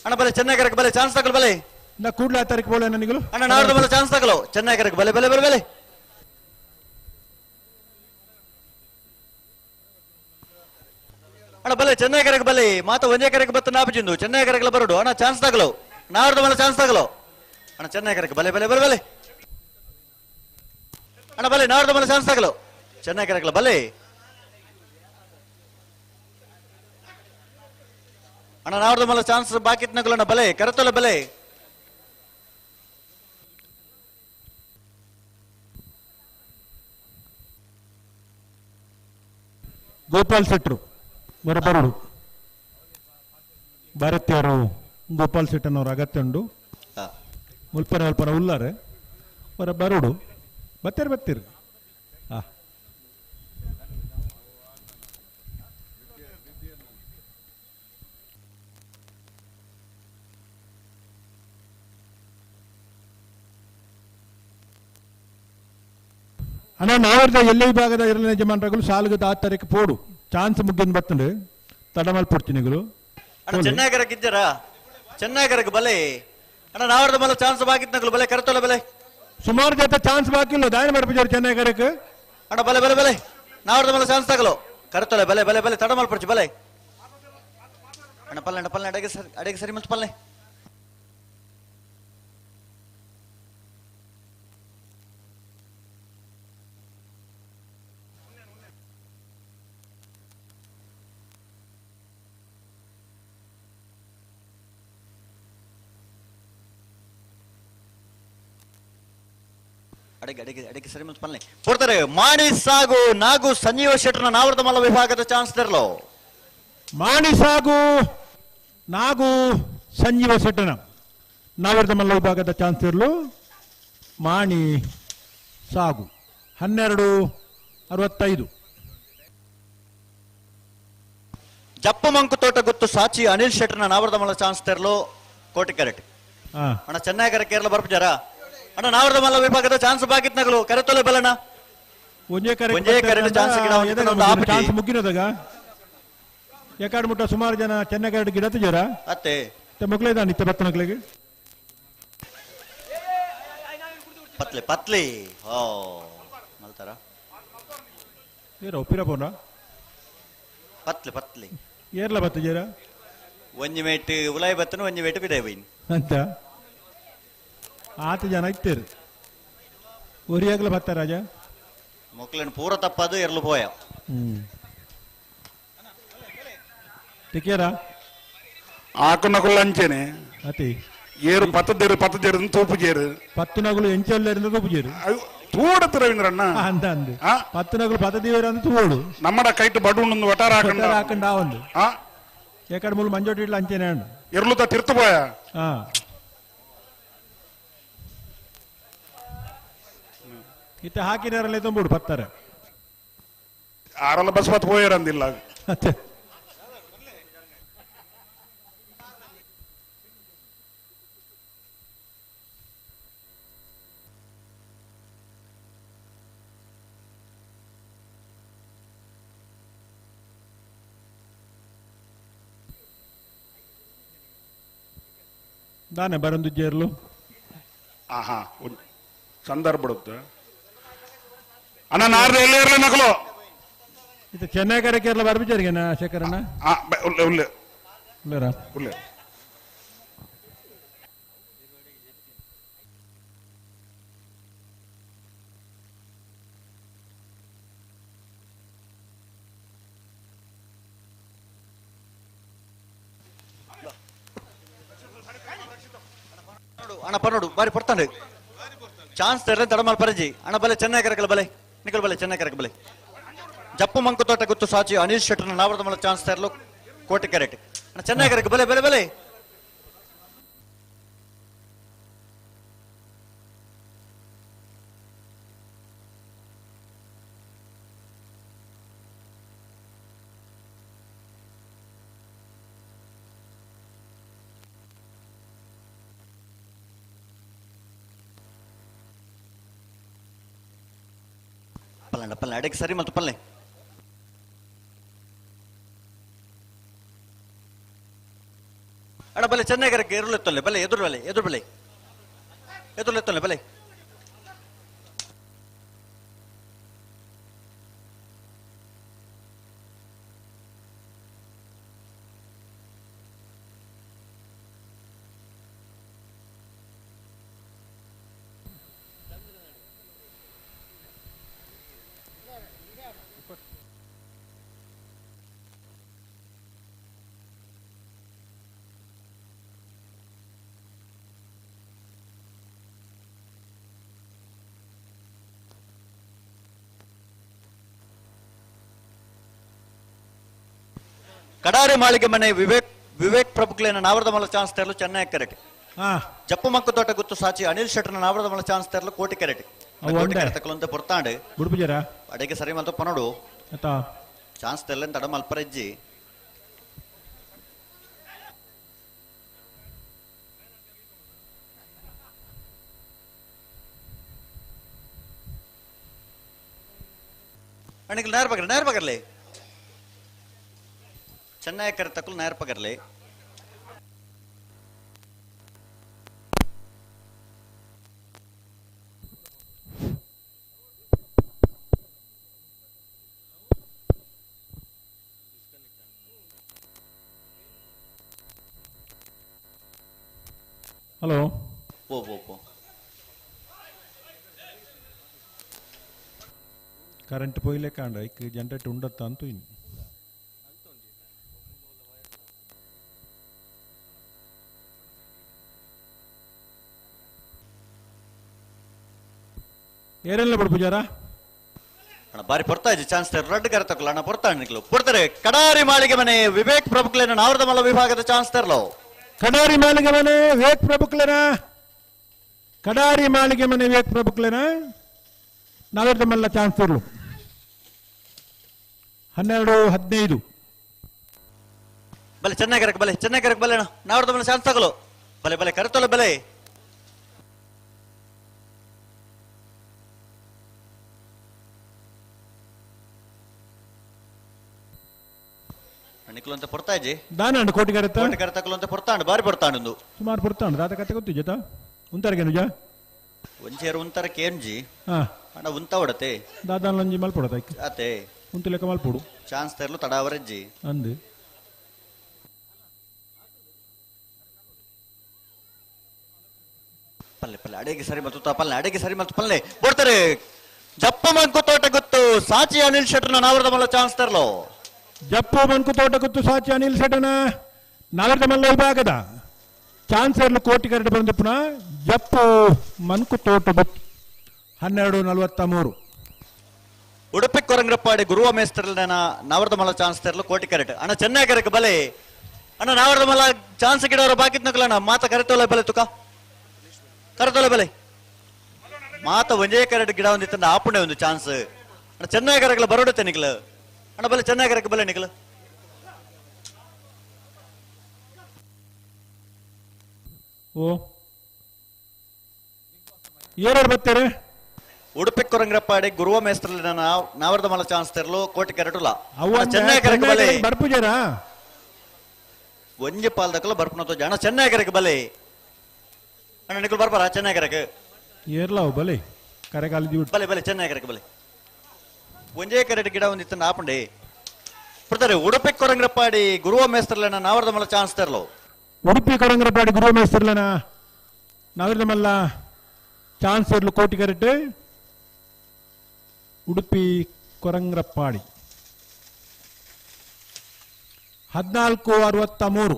ಅಣ್ಣ ಬಲೆ ಚೆನ್ನೈ ಕರಕ್ ಬಲೆ ಚಾನ್ಸ್ ತಗಲ್ ಬಲೆ ನಾ ಕೂಡ್ಲ ತಾರೀಕು ಬೋಲೆ ನನಗಳು ಅಣ್ಣ ನಾವರದ ಮಲ್ಲ ಚಾನ್ಸ್ ತಗಲೋ ಚೆನ್ನೈ ಕರಕ್ ಬಲೆ ಬಲೆ ಬಲೆ ಬಲೆ. ಅಣ್ಣ ಬಲೆ ಚೆನ್ನೈ ಕರೆಗೆ ಬಲೆ ಮಾತ ಒಂದೇ ಕರೆಗೆ ಬತ್ತ ನಾಪಜಿಂದು ಚೆನ್ನೈ ಕರೆಗೆಲ್ಲ ಬರೋಡು ಅಣ್ಣ ಚಾನ್ಸ್ ತಗಲೋ ನಾವರದ ಮಲ್ಲ ಚಾನ್ಸ್ ತಗಲೋ. ಅಣ್ಣ ಚೆನ್ನೈ ಕರೆಗೆ ಬಲೆ ಬಲೆ ಬಲೆ ಬಲೆ ಅಣ್ಣ ಬಲೆ ನಾವರದ ಮಲ್ಲ ಚಾನ್ಸ್ ತಗಲೋ ಚೆನ್ನೈ ಕರೆಗೆಲ್ಲ ಬಲೆ ಅಣ್ಣ ನಾವರದ ಮಲ್ಲ ಚಾನ್ಸ್ ಬಾಕಿ ನಗಲಣ್ಣ ಬಲೆ ಕರೆತಲ್ಲ ಬಲೆ. ಗೋಪಾಲ್ ಶೆಟ್ರು ಬರಬರಡು ಭಾರತೀಯರು ಗೋಪಾಲ್ ಶೆಟ್ಟನವರ ಅಗತ್ಯ ಉಂಡು. ಮುಲ್ಪನ ಅಲ್ಪನ ಉಲ್ಲಾರೆ ಹೊರ ಬರೋಡು ಬತ್ತೀರಿ ಬತ್ತೀರಿ. ಅಣ್ಣ ನಾವರ್ದ ಎಲ್ಲೇ ವಿಭಾಗದ ಇರಲಿನ ಯಜಮಾನರುಗಳು ಸಾಲುಗದ ಆ ತಾರೀಕು ಪೋಡು ಚಾನ್ಸ್ ಮುಗ್ಗಿನ ಬರ್ತಂಡು ತಡಮಲ್ ಪೊಡ್ತಿನಿಗಳು. ಅಣ್ಣ ಚೆನ್ನಾಗರಕ್ಕೆ ಇದ್ದೀರಾ? ಚೆನ್ನಾಗರಕ್ಕೆ ಬಲೆ ಅಣ್ಣ ನಾವರ್ದ ಮಲ್ಲ ಚಾನ್ಸ್ ಬಾಕಿತ್ನಗಳು ಬಲೆ ಕರೆತೋಲೆ ಬಲೆ. ಸುಮಾರು ಜೊತೆ ಚಾನ್ಸ್ ಬಾಕಿ ಇಲ್ಲ ದಾಯನ ಮಾಡ್ಪಿಜಾರು ಚೆನ್ನಾಗರಕ್ಕೆ. ಅಣ್ಣ ಬಲೆ ಬಲೆ ಬಲೆ ನಾವರ್ದ ಮಲ್ಲ ಚಾನ್ಸ್ ತಗಲು ಕರೆತೋಲೆ ಬಲೆ ಬಲೆ ಬಲೆ ತಡಮಲ್ ಪೊಡ್ಚಿ ಬಲೆ. ಅಣ್ಣ ಪಲ್ಲೆ ಅಣ್ಣ ಪಲ್ಲೆ ಅಡಗೆ ಸರಿ ಅಡಗೆ ಸರಿ ಮತ್ತು ಪಲ್ಲೆ. ಅಡಿಗೆ ಅಡಿಗೆ ಅಡಿಗೆ ಸರಿ ಮತ್ತು ಪಲ್ಲೆ ಕೊಡ್ತಾರೆ. ಮಾಣಿ ಸಾಗು ನಾಗು ಸಂಜೀವ ಶೆಟ್ಟರ್ನ ನಾವರ್ದ ಮಲ್ಲ ವಿಭಾಗದ ಚಾನ್ಸ್ ತರಲು. ಮಾಣಿ ಸಾಗು ನಾಗು ಸಂಜೀವ ಶೆಟ್ಟರ್ನ ನಾವರ್ದ ಮಲ್ಲ ವಿಭಾಗದ ಚಾನ್ಸ್ ಇರಲು. ಮಾಣಿ ಸಾಗು 12:65. ಜಪ್ಪು ಮಂಕು ತೋಟ ಗೊತ್ತು ಸಾಚಿ ಅನಿಲ್ ಶೆಟ್ಟರ್ನ ನಾವರ್ದ ಮಲ್ಲ ಚಾನ್ಸ್ ತರಲು ಕೋಟಿ ಕ್ಯಾರೆಟ್. ಅಣ್ಣ ಚೆನ್ನಾಗರ ಕೇರಳ ಬರ್ಪುಜಾರ? ಅಣ್ಣ ನಾವರ್ದ ಮಲ್ಲ ವಿಭಾಗದ ಚಾನ್ಸ್ ಬಾಕಿತ್ನಗಳು ಕರೆತೊಲೆ ಬಲಣ್ಣ. ಒಂಜೇ ಕರೆಕ್ಟ್ ಚಾನ್ಸ್ ಮುಗ್ಗಿನದಾಗ ಯಾಕಾಡ್ ಮುಟ್ಟ ಸುಮಾರು ಜನ ಚೆನ್ನಗರಡ್ ಗಿಡತ ಜರ ಅತ್ತೆ ಮಕ್ಕಳೇ ಇತ್ತ ಬತ್ತನಗಳಿಗೆ ಪತ್ಲೆ ಪತ್ಲಿ ಓ ಮಲ್ತಾರ ಏರ ಒಪ್ಪಿರ ಪೋನ ಪತ್ಲೆ ಪತ್ಲಿ ಏರ್ಲ ಬತ್ತ ಜರ ಒಂಜಿ ಮೇಟ್ ಉಲಾಯಿ ಬತ್ತನು ಒಂಜಿ ಮೇಟ್ ಬಿದಾಯ ಬೈನ್ ಅಂತ ಆತ ಜನ ಇತ್ತೇರು ಒರಿಯಾಗಲ ಬತ್ತ ರಾಜ ಮೊಕ್ಕಲನ್ನು ಪೂರ ತಪ್ಪದು ಎರ್ಲು ಪೋಯ ತಿಕ್ಯಾರ ಆಕುನಕುಲ್ ಅಂಚೆನೆ ಅತಿ ಏರು ಪತ್ತದೇರು ಪತ್ತದೇರು ತೂಪು ಜೇರು ಪತ್ತು ನಗುಲು ಎಂಚಲ್ಲೇರಿಂದ ತೂಪು ಜೇರು ತೂಡತ್ತು ರವೀಂದ್ರಣ್ಣ ಅಂತ ಅಂದು ಪತ್ತು ನಗುಲು ಪತ್ತದೀವರ ಅಂತ ತೂಡು ನಮ್ಮಡ ಕೈಟ್ ಬಡು ಉಂಡು ಒಟಾರ ಹಾಕಂಡ ಹಾಕಂಡ ಒಂದು ಏಕಡೆ ಮೂಲು ಮಂಜೋಟಿ ಇಡ್ಲ ಅಂಚೆನೆ ಹಣ್ಣು ಎರ್ಲುತ ತಿರ್ತು ಪೋಯ ಹಾ ಇತ್ತ ಹಾಕಿದಾರಲ್ಲ ತುಂಬಿಡು ಪತ್ತಾರೆ ಆರಲ್ಲ ಬಸ್ ಪತ್ ಪೋಯರಂದಿಲ್ಲ ಅತ್ತೆ ದಾನೆ ಬರಂದು ಜೇರ್ಲು ಆಹಾ ಸಂದರ್ಭ ಬಿಡುತ್ತೆ ಅಣ್ಣ ನಾರ್ದು ಎಲ್ಲೇ ಇರಲಿ ನಕಲು ಇದು ಚೆನ್ನೈ ಕರೆ ಕೇರಳ ಬರ್ಬಿಚಾರಿಗೆನಾ ಶೇಖರಣ್ಣ ಉಲ್ಲೆ ಉಲ್ಲೆ ಉಲ್ಲೇರಾ ಉಲ್ಲೆ ಅಣ್ಣ ಪನ್ನೋಡು ಬಾರಿ ಪಡ್ತಾನೆ ಚಾನ್ಸ್ ತರಲೆ ತಡಮಲ್ ಪರಜಿ ಅಣ್ಣ ಬಲೆ ಚೆನ್ನೈ ಕರಕಲ ಬಲೆ ನಿಕಲ್ ಬಲೆ ಚೆನ್ನೈ ಕರಕ ಬಲೆ ಜಪ್ಪು ಮಂಕು ತೋಟ ಗುತ್ತು ಸಾಚಿ ಅನಿಲ್ ಶೆಟ್ಟರ್ನ ನಾವರ್ದ ಮಲ್ಲ ಚಾನ್ಸ್ ತರಲು ಕೋಟೆ ಕ್ಯಾರೆಟ್ ಅಣ್ಣ ಚೆನ್ನೈ ಕರಕ ಬಲೆ ಬಲೆ ಬಲೆ ಪಲ್ಲಣ್ಣ ಪಲ್ಲೆ ಅಡಗೆ ಸರಿ ಮತ್ತು ಪಲ್ಲೆ ಅಣ್ಣ ಬಲೆ ಚೆನ್ನೈಗರಕ್ಕೆ ಎರುಳೆತ್ತೊಲ್ಲೆ ಬಲೆ ಎದುರು ಬಲೆ ಎದುರು ಬಲೆ ಎದುರುಲೆತ್ತೊಲ್ಲೆ ಬಲೆ ಕಡಾರಿ ಮಾಳಿಗೆ ಮನೆ ವಿವೇಕ್ ವಿವೇಕ್ ಪ್ರಭುಕ್ಲೇನ ನಾವರದ ಮಲ್ಲ ಚಾನ್ಸ್ ತೆರಲು ಚೆನ್ನೈ ಕರೆಕ್ಟ್. ಜಪ್ಪು ಮಂಕು ತೋಟ ಗುತ್ತು ಸಾಚಿ ಅನಿಲ್ ಶೆಟ್ಟರ್ನ ನಾವರದ ಮಲ್ಲ ಚಾನ್ಸ್ ತೆರಲು ಕೋಟಿ ಕರೆಕ್ಟ್. ಕೋಟಿ ಕರೆಕ್ಟ್ ತಕಲಂತ ಪೊರ್ತಾಂಡ್ ಬುಡ್ಪುಜರ ಅಡೆಗೆ ಸರಿ ಮಲ್ತ ಪನೋಡು ಚಾನ್ಸ್ ತೆರಲೆನ್ ತಡ ಮಲ್ಪರೆಜ್ಜಿ. ಅಣಿಗೆ ನೇರ ಬಗ್ರೆ ನೇರ ಬಗರ್ಲಿ ಚೆನ್ನೈ ಕರೆ ತಕಲು ನೇರ ಪಗರ್ಲಿ. ಹಲೋ ಪೋ ಪೋ ಪೋ ಕರೆಂಟ್ ಪೋಯ್ಲೆ ಕಾಂಡ ಐಕ್ ಜನರೇಟರ್ ಉಂಡತ್ತ ಅಂತೂ ಇನ್ನು ಏರೆಲ್ಲ ಬಿಡು ಪೂಜಾರ ಅಣ್ಣ ಬಾರಿ ಪೊರ್ತಾ ಇಜ್ಜಿ ಚಾನ್ಸ್ ರಡ್ಡು ಕರೆ ತಕೊಲ್ಲ ಅಣ್ಣ ಪೊರ್ತಾ ನಿಕ್ಲು ಪೊರ್ತಾರೆ. ಕಡಾರಿ ಮಾಳಿಗೆ ಮನೆ ವಿವೇಕ್ ಪ್ರಭುಕ್ಲೇನ ನಾವರದ ಮಲ್ಲ ವಿಭಾಗದ ಚಾನ್ಸ್ ತರಲು. ಕಡಾರಿ ಮಾಳಿಗೆ ಮನೆ ವಿವೇಕ್ ಪ್ರಭುಕ್ಲೇನ ಕಡಾರಿ ಮಾಳಿಗೆ ಮನೆ ವಿವೇಕ್ ಪ್ರಭುಕ್ಲೇನ ನಾವರದ ಮಲ್ಲ ಚಾನ್ಸ್ ತರಲು. 12:15. ಬಲೆ ಚೆನ್ನಾಗಿ ಕರಕ್ ಬಲೆ ಚೆನ್ನಾಗಿ ಕರಕ್ ಬಲೆ ಅಣ್ಣ ನಾವರದ ಮಲ್ಲ ಚಾನ್ಸ್ ತಗೊಳ್ಳೋ ಬಲೆ ಬಲೆ ಕರೆತೊಲ್ಲ ಬಲೆ. ನಿಕ್ಲು ಪೊರ್ತಾ ಇಜ್ಜಿ ದಾನ ಕೋಟಿ ಕರೆತ ಕೋಟಿ ಕರೆ ತಕಲು ಪೊರ್ತಾಂಡು ಬಾರಿ ಪೊರ್ತಾಂಡು ಸುಮಾರು ಪೊರ್ತಾಂಡು ದಾತ ಕತೆ ಗೊತ್ತಿಜ್ಜ ಉಂತಾರಗೆ ನಿಜ ಒಂಚೇರು ಉಂತಾರ ಕೇಂಜಿ ಅಣ್ಣ ಉಂತ ಹೊಡತೆ ದಾದಾನ ಒಂಜಿ ಮಲ್ಪೊಡತ ಅತೆ ಉಂತು ಲೆಕ್ಕ ಮಲ್ಪೊಡು ಚಾನ್ಸ್ ತೆರಲು ತಡಾವರಜ್ಜಿ ಅಂದು ಪಲ್ಲೆ ಪಲ್ಲೆ ಅಡೆಗೆ ಸರಿ ಮತ್ತು ಪಲ್ಲೆ ಅಡೆಗೆ ಸರಿ ಮತ್ತು ಪಲ್ಲೆ ಕೊಡ್ತಾರೆ. ಜಪ್ಪ ಮಂಕು ತೋಟ ಗೊತ್ತು ಸಾಚಿ ಅನಿಲ್ ಶೆಟ್ಟರ್ನ ನಾವರದ ಮಲ್ಲ ಚಾನ್ಸ್ ತರಲು. ಜಪ್ಪು ಮಂಕು ತೋಟ ಗೊತ್ತು ಸಾಚಿ ಅನಿಲ್ ಶೆಟ್ಟರ್ನ ನಾವರದ ಮಲ್ಲ ವಿಭಾಗದ ಚಾನ್ಸರ್ಲು ಕೋಟಿ ಕರೆಟ್ ಬಂದಿಪ್ಪುನ ಜಪ್ಪು ಮನ್ಕು ತೋಟ ಗೊತ್ತು. 12:43. ಉಡುಪಿ ಕೊರಂಗ್ರಪ್ಪಾಡಿ ಗುರುವ ಮೇಸ್ತರ್ನ ನಾವರದ ಮಲ್ಲ ಚಾನ್ಸ್ ತರಲು ಕೋಟಿ ಕರೆಟ್. ಅಣ್ಣ ಚೆನ್ನೈ ಕರೆಕ್ ಬಲೆ ಅಣ್ಣ ನಾವರದ ಮಲ್ಲ ಚಾನ್ಸ್ ಗಿಡವರ ಬಾಕಿತ್ ನಕಲಣ್ಣ ಮಾತ ಕರೆತೋಲೆ ಬಲೆ ತುಕ ಕರೆತೋಲೆ ಬಲೆ ಮಾತ ಒಂದೇ ಕರೆಟ್ ಗಿಡ ಒಂದಿತ್ತಂಡ ಆಪುಣೆ ಒಂದು ಚಾನ್ಸ್. ಅಣ್ಣ ಚೆನ್ನೈ ಕರೆಕ್ಲ ಬರೋಡುತ್ತೆ ನಿಕ್ಲ ಅಣ್ಣ ಬಲೆ ಚೆನ್ನೈ ಕರೆಕ್ ಬಲೆ ನಿಕ್ಲ. ಓ ಏರಾರು ಬರ್ತಾರೆ ಉಡುಪಿ ಕೊರಂಗ್ರಪ್ಪಾಡಿ ಗುರುವ ಮೇಸ್ತ್ರಲಿನ ನಾವರದ ಮಲ್ಲ ಚಾನ್ಸ್ ತೆರಲು ಕೋಟಿ ಕರೆಟುಲ ಚೆನ್ನೈ ಕರೆಕ್ ಬಲೆ ಬರ್ಪುಜರ ಒಂಜಿ ಪಾಲ್ದಕಲ ಬರ್ಪುನ ತೋಜ ಅಣ್ಣ ಚೆನ್ನೈ ಕರೆಕ್ ಬಲೆ ಅಣ್ಣ ನಿಕಲ್ ಬರ್ಪಾರ ಚೆನ್ನೈ ಕರೆಕ್ ಏರ್ಲಾವು ಬಲೆ ಕರೆಕಾಲಿ ಬಲೆ ಬಲೆ ಚೆನ್ನೈ ಕರೆಕ್ ಬಲೆ ಒಂಜೇ ಕರೆಟ್ ಗಿಡ ಒಂದಿತ್ತಂಡ ಆಪುಂಡೆ ಪುಡ್ತಾರೆ. ಉಡುಪಿ ಕೊರಂಗ್ರಪ್ಪಾಡಿ ಗುರುವ ಮೇಸ್ತ್ರಲಿನ ನಾವರದ ಮಲ್ಲ ಚಾನ್ಸ್ ತೆರಲು. ಉಡುಪಿ ಕೊರಂಗ್ರಪ್ಪಾಡಿ ಗುರುವ ಮೇಸ್ತ್ರಲಿನ ನಾವರದ ಮಲ್ಲ ಚಾನ್ಸ್ ತೆರಲು ಕೋಟಿ ಕರೆಟ್ ಉಡುಪಿ ಕೊರಂಗ್ರಪ್ಪಾಡಿ. 14:63.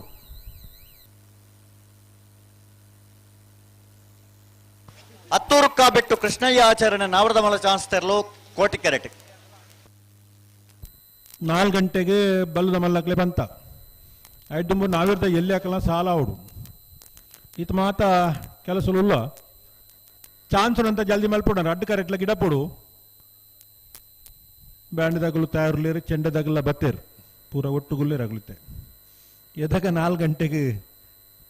ಹತ್ತೂರು ಕಾಬೆಟ್ಟು ಕೃಷ್ಣಯ್ಯ ಆಚಾರ್ಯನ ನಾವರದ ಮಲ್ಲ ಚಾನ್ಸ್ ತೆರಲು ಕೋಟಿ ಕರೆಟ್. 4 ಗಂಟೆಗೆ ಬಲ್ಲದ ಮಲ್ಲಕ್ಲೆ ಬಂತ ಐದು ನಾವಿರ್ದ ಎಲ್ಲಿ ಹಾಕಲ್ಲ ಸಾಲ ಅವಡು ಈತ ಮಾತ ಕೆಲಸಲುಲ್ಲ ಚಾನ್ಸ್ ಅಂತ ಜಲ್ದಿ ಮಲ್ಪೊಡ ಅಡ್ಡು ಕರೆಟ್ಲ ಗಿಡ ಪೊಡು ಬ್ಯಾಂಡ್ ದಗಲು ತಯಾರುಲೇರು ಚೆಂಡ ದಗಲ ಬತ್ತೇರು ಪೂರ ಒಟ್ಟುಗುಲ್ಲೇರು ಅಗಲುತ್ತೆ. ಎದಗ 4 ಗಂಟೆಗೆ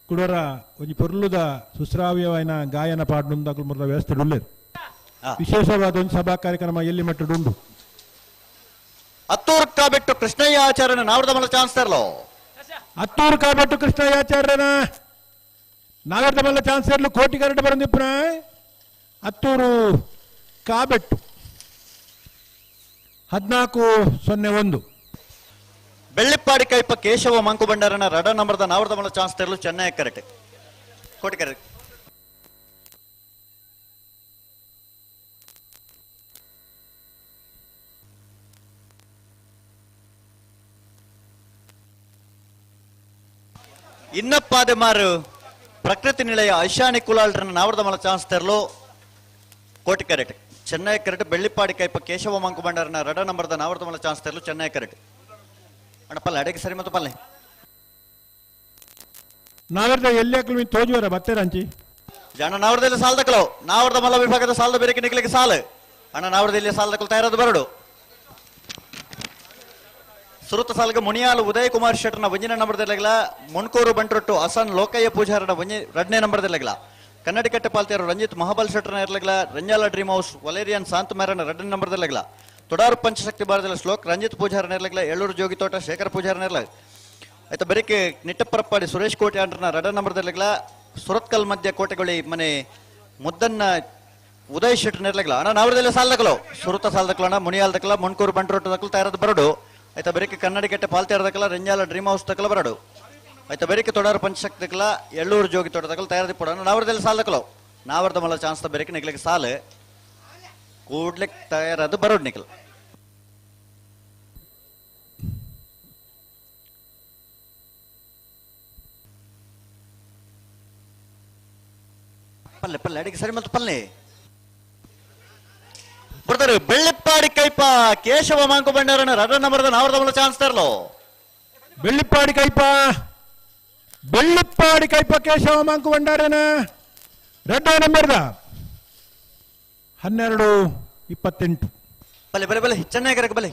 ಕುಡೋರ ಒಂಜಿ ಪೊರ್ಲುದ ಸುಶ್ರಾವ್ಯವಾಯಿನ ಗಾಯನ ಪಾಡ್ನುಂದಾಗಲು ಮುರ್ದ ವ್ಯವಸ್ಥೆ ಉಲ್ಲೇರು. ವಿಶೇಷವಾದ ಒಂದು ಸಭಾ ಕಾರ್ಯಕ್ರಮ ಎಲ್ಲಿ ಮಟ್ಟಡುಂಡು. ಹತ್ತೂರು ಕಾಬೆಟ್ಟು ಕೃಷ್ಣಯ್ಯ ಆಚಾರ್ಯನ ನಾವರದ ಮಲ್ಲ ಚಾನ್ಸ್ ತರಲು. ಹತ್ತೂರು ಕಾಬೆಟ್ಟು ಕೃಷ್ಣಯ್ಯ ಆಚಾರ್ಯನ ನಾವರದ ಮಲ್ಲ ಚಾನ್ಸ್ ತರಲು ಕೋಟಿ ಕರಟ ಬರಂದಿಪ್ಪುನ ಹತ್ತೂರು ಕಾಬೆಟ್ಟು. 14:01. ಬೆಳ್ಳಿಪ್ಪಾಡಿ ಕೈಪ ಕೇಶವ ಮಂಕು ಭಂಡಾರನ ರಡ ನಂಬರ್ದ ನಾವರದ ಮಲ್ಲ ಚಾನ್ಸ್ ತೆರಲು ಚೆನ್ನೈ ಕರೆಕ್ಟ್ ಕೋಟಿ ಕರೆಕ್ಟ್. ಇನ್ನಪ್ಪಾದೆ ಮಾರು ಪ್ರಕೃತಿ ನಿಲಯ ಐಶಾನಿ ಕುಲಾಲ್ರನ್ನ ನಾವರದ ಮಲ್ಲ ಚಾನ್ಸ್ ತೆರಲು ಕೋಟಿ ಕರೆಕ್ಟ್. ಚೆನ್ನೈ ಕರೆಕ್ಟ್ ಬೆಳ್ಳಿಪ್ಪಾಡಿ ಕೈಪ ಕೇಶವ ಮಂಕು ಭಂಡಾರನ ರಡ ನಂಬರ್ದ ನಾವರದ ಮಲ್ಲ ಚಾನ್ಸ್ ತೆರಲು ಚೆನ್ನೈ ಕರೆಕ್ಟ್. ಅಣ್ಣ ಪಲ್ಲೆ ಅಡೆಗೆ ಸರಿ ಮತ್ತು ಪಲ್ಲೆ. ನಾವರ್ದ ಎಲ್ಲಿ ಹಾಕಲು ತೋಜುವರ ಬತ್ತೇರಂಚಿ ಜನ ನಾವರದಲ್ಲಿ ಸಾಲದಕ್ಕಲು ನಾವರದ ಮಲ್ಲ ವಿಭಾಗದ ಸಾಲದ ಬೇರೆ ನಿಕ್ಲಿಕ್ಕೆ ಸಾಲು ಅಣ್ಣ ನಾವರದಲ್ಲಿ ಸಾಲದಕ್ಕಲು ತಯಾರಾದ ಬರಡು. ಸುರುತ ಸಾಲಗ ಮುನಿಯಾಲು ಉದಯ್ ಕುಮಾರ್ ಶೆಟ್ಟರ್ನ ಒಂಜಿನ ನಂಬರ್ದಲ್ಲಿಗಲ, ಮುನ್ಕೂರು ಬಂಟ್ರೊಟ್ಟು ಅಸನ್ ಲೋಕಯ್ಯ ಪೂಜಾರನ ಒಂಜಿ ಎರಡನೇ ನಂಬರ್ದಲ್ಲಿಗಲ, ಕನ್ನಡಿಕಟ್ಟೆ ಪಾಲ್ತಿಯರು ರಂಜಿತ್ ಮಹಾಬಲ್ ಶೆಟ್ಟರ್ನ ಇರ್ಲಗಲ, Renjala dream house Valerian Shantha ಮೇರನ ಎರಡನೇ ನಂಬರ್ದಲ್ಲಿಗಲ, ತೊಡಾರು ಪಂಚಶಕ್ತಿ ಬಾರದಲ್ಲಿ ಶ್ಲೋಕ್ ರಂಜಿತ್ ಪೂಜಾರನ ಇರ್ಲಗಲ, ಎಳ್ಳೂರು ಜೋಗಿತೋಟ ಶೇಖರ್ ಪೂಜಾರನ ಇರ್ಲ ಆಯ್ತಾ ಬೆರಕೆ ನಿಟ್ಟಪರಪ್ಪಾಡಿ ಸುರೇಶ್ ಕೋಟೆ ಅಂಡ್ರನ ಎರಡನೇ ನಂಬರ್ದಲ್ಲಿಗಲ, ಸುರತ್ಕಲ್ ಮಧ್ಯ ಕೋಟೆಗೊಳಿ ಮನೆ ಮುದ್ದನ್ನ ಉದಯ್ ಶೆಟ್ಟರ್ನ ಇರ್ಲಗಲ. ಅಣ್ಣ ನಾವರದಲ್ಲಿ ಸಾಲದಕ್ಕಲು ಸುರುತ ಸಾಲದಕ್ಕಲಣ್ಣ ಮುನಿಯಾಲ್ ದಕ್ಕಲ ಮುನ್ಕೂರು ಬಂಟ್ರೊಟ್ಟು ದಕ್ಕಲು ತಯಾರದ ಬರಡು ಆಯ್ತಾ ಬೆರಕೆ ಕನ್ನಡಿಕಟ್ಟೆ ಪಾಲ್ತಿಯರ್ ದಕ್ಕಲ ರಂಜಾಲ ಡ್ರೀಮ್ ಹೌಸ್ ತಕ್ಕಲ ಬರಡು ಆಯ್ತಾ ಬೆರಕೆ ತೊಡಾರು ಪಂಚಶಕ್ತಿ ದಕ್ಕಲ ಎಳ್ಳೂರು ಜೋಗಿ ತೋಟ ದಕ್ಕಲ ತಯಾರದಿ ಪಡ ನಾವರದಲ್ಲಿ ಸಾಲದಕ್ಕಲು ನಾವರದ ಮಲ್ಲ ಚಾನ್ಸ್ ಬೆರಕೆ ನಿಗ್ಲಿಕ್ಕೆ ಸಾಲ ಕೂಡ್ಲಿಕ್ಕೆ ತಯಾರಾದ ಬರೋಡು ನಿಖಲ್. ಪಲ್ಲೆ ಪಲ್ಲೆ ಅಡಿಗೆ ಸರಿ ಮತ್ತು ಪಲ್ಲೆ ಬರ್ತಾರೆ. ಬೆಳ್ಳಿಪ್ಪಾಡಿ ಕೈಪ ಕೇಶವ ಮಾಂಕು ಬಂಡಾರನ ರಡ ನಂಬರ್ದ ನಾವರದ ಮಲ್ಲ ಚಾನ್ಸ್ ತರಲೋ. ಬೆಳ್ಳಿಪ್ಪಾಡಿ ಕೈಪ, ಬೆಳ್ಳಿಪ್ಪಾಡಿ ಕೈಪ ಕೇಶವ ಮಾಂಕು ಭಂಡಾರನ ರಡ್ಡ ನಂಬರ್ದ 12:28. ಬಲೆ ಬಲೆ ಬಲೆ ಚೆನ್ನೈಗರಕ್ಕೆ ಬಲೆ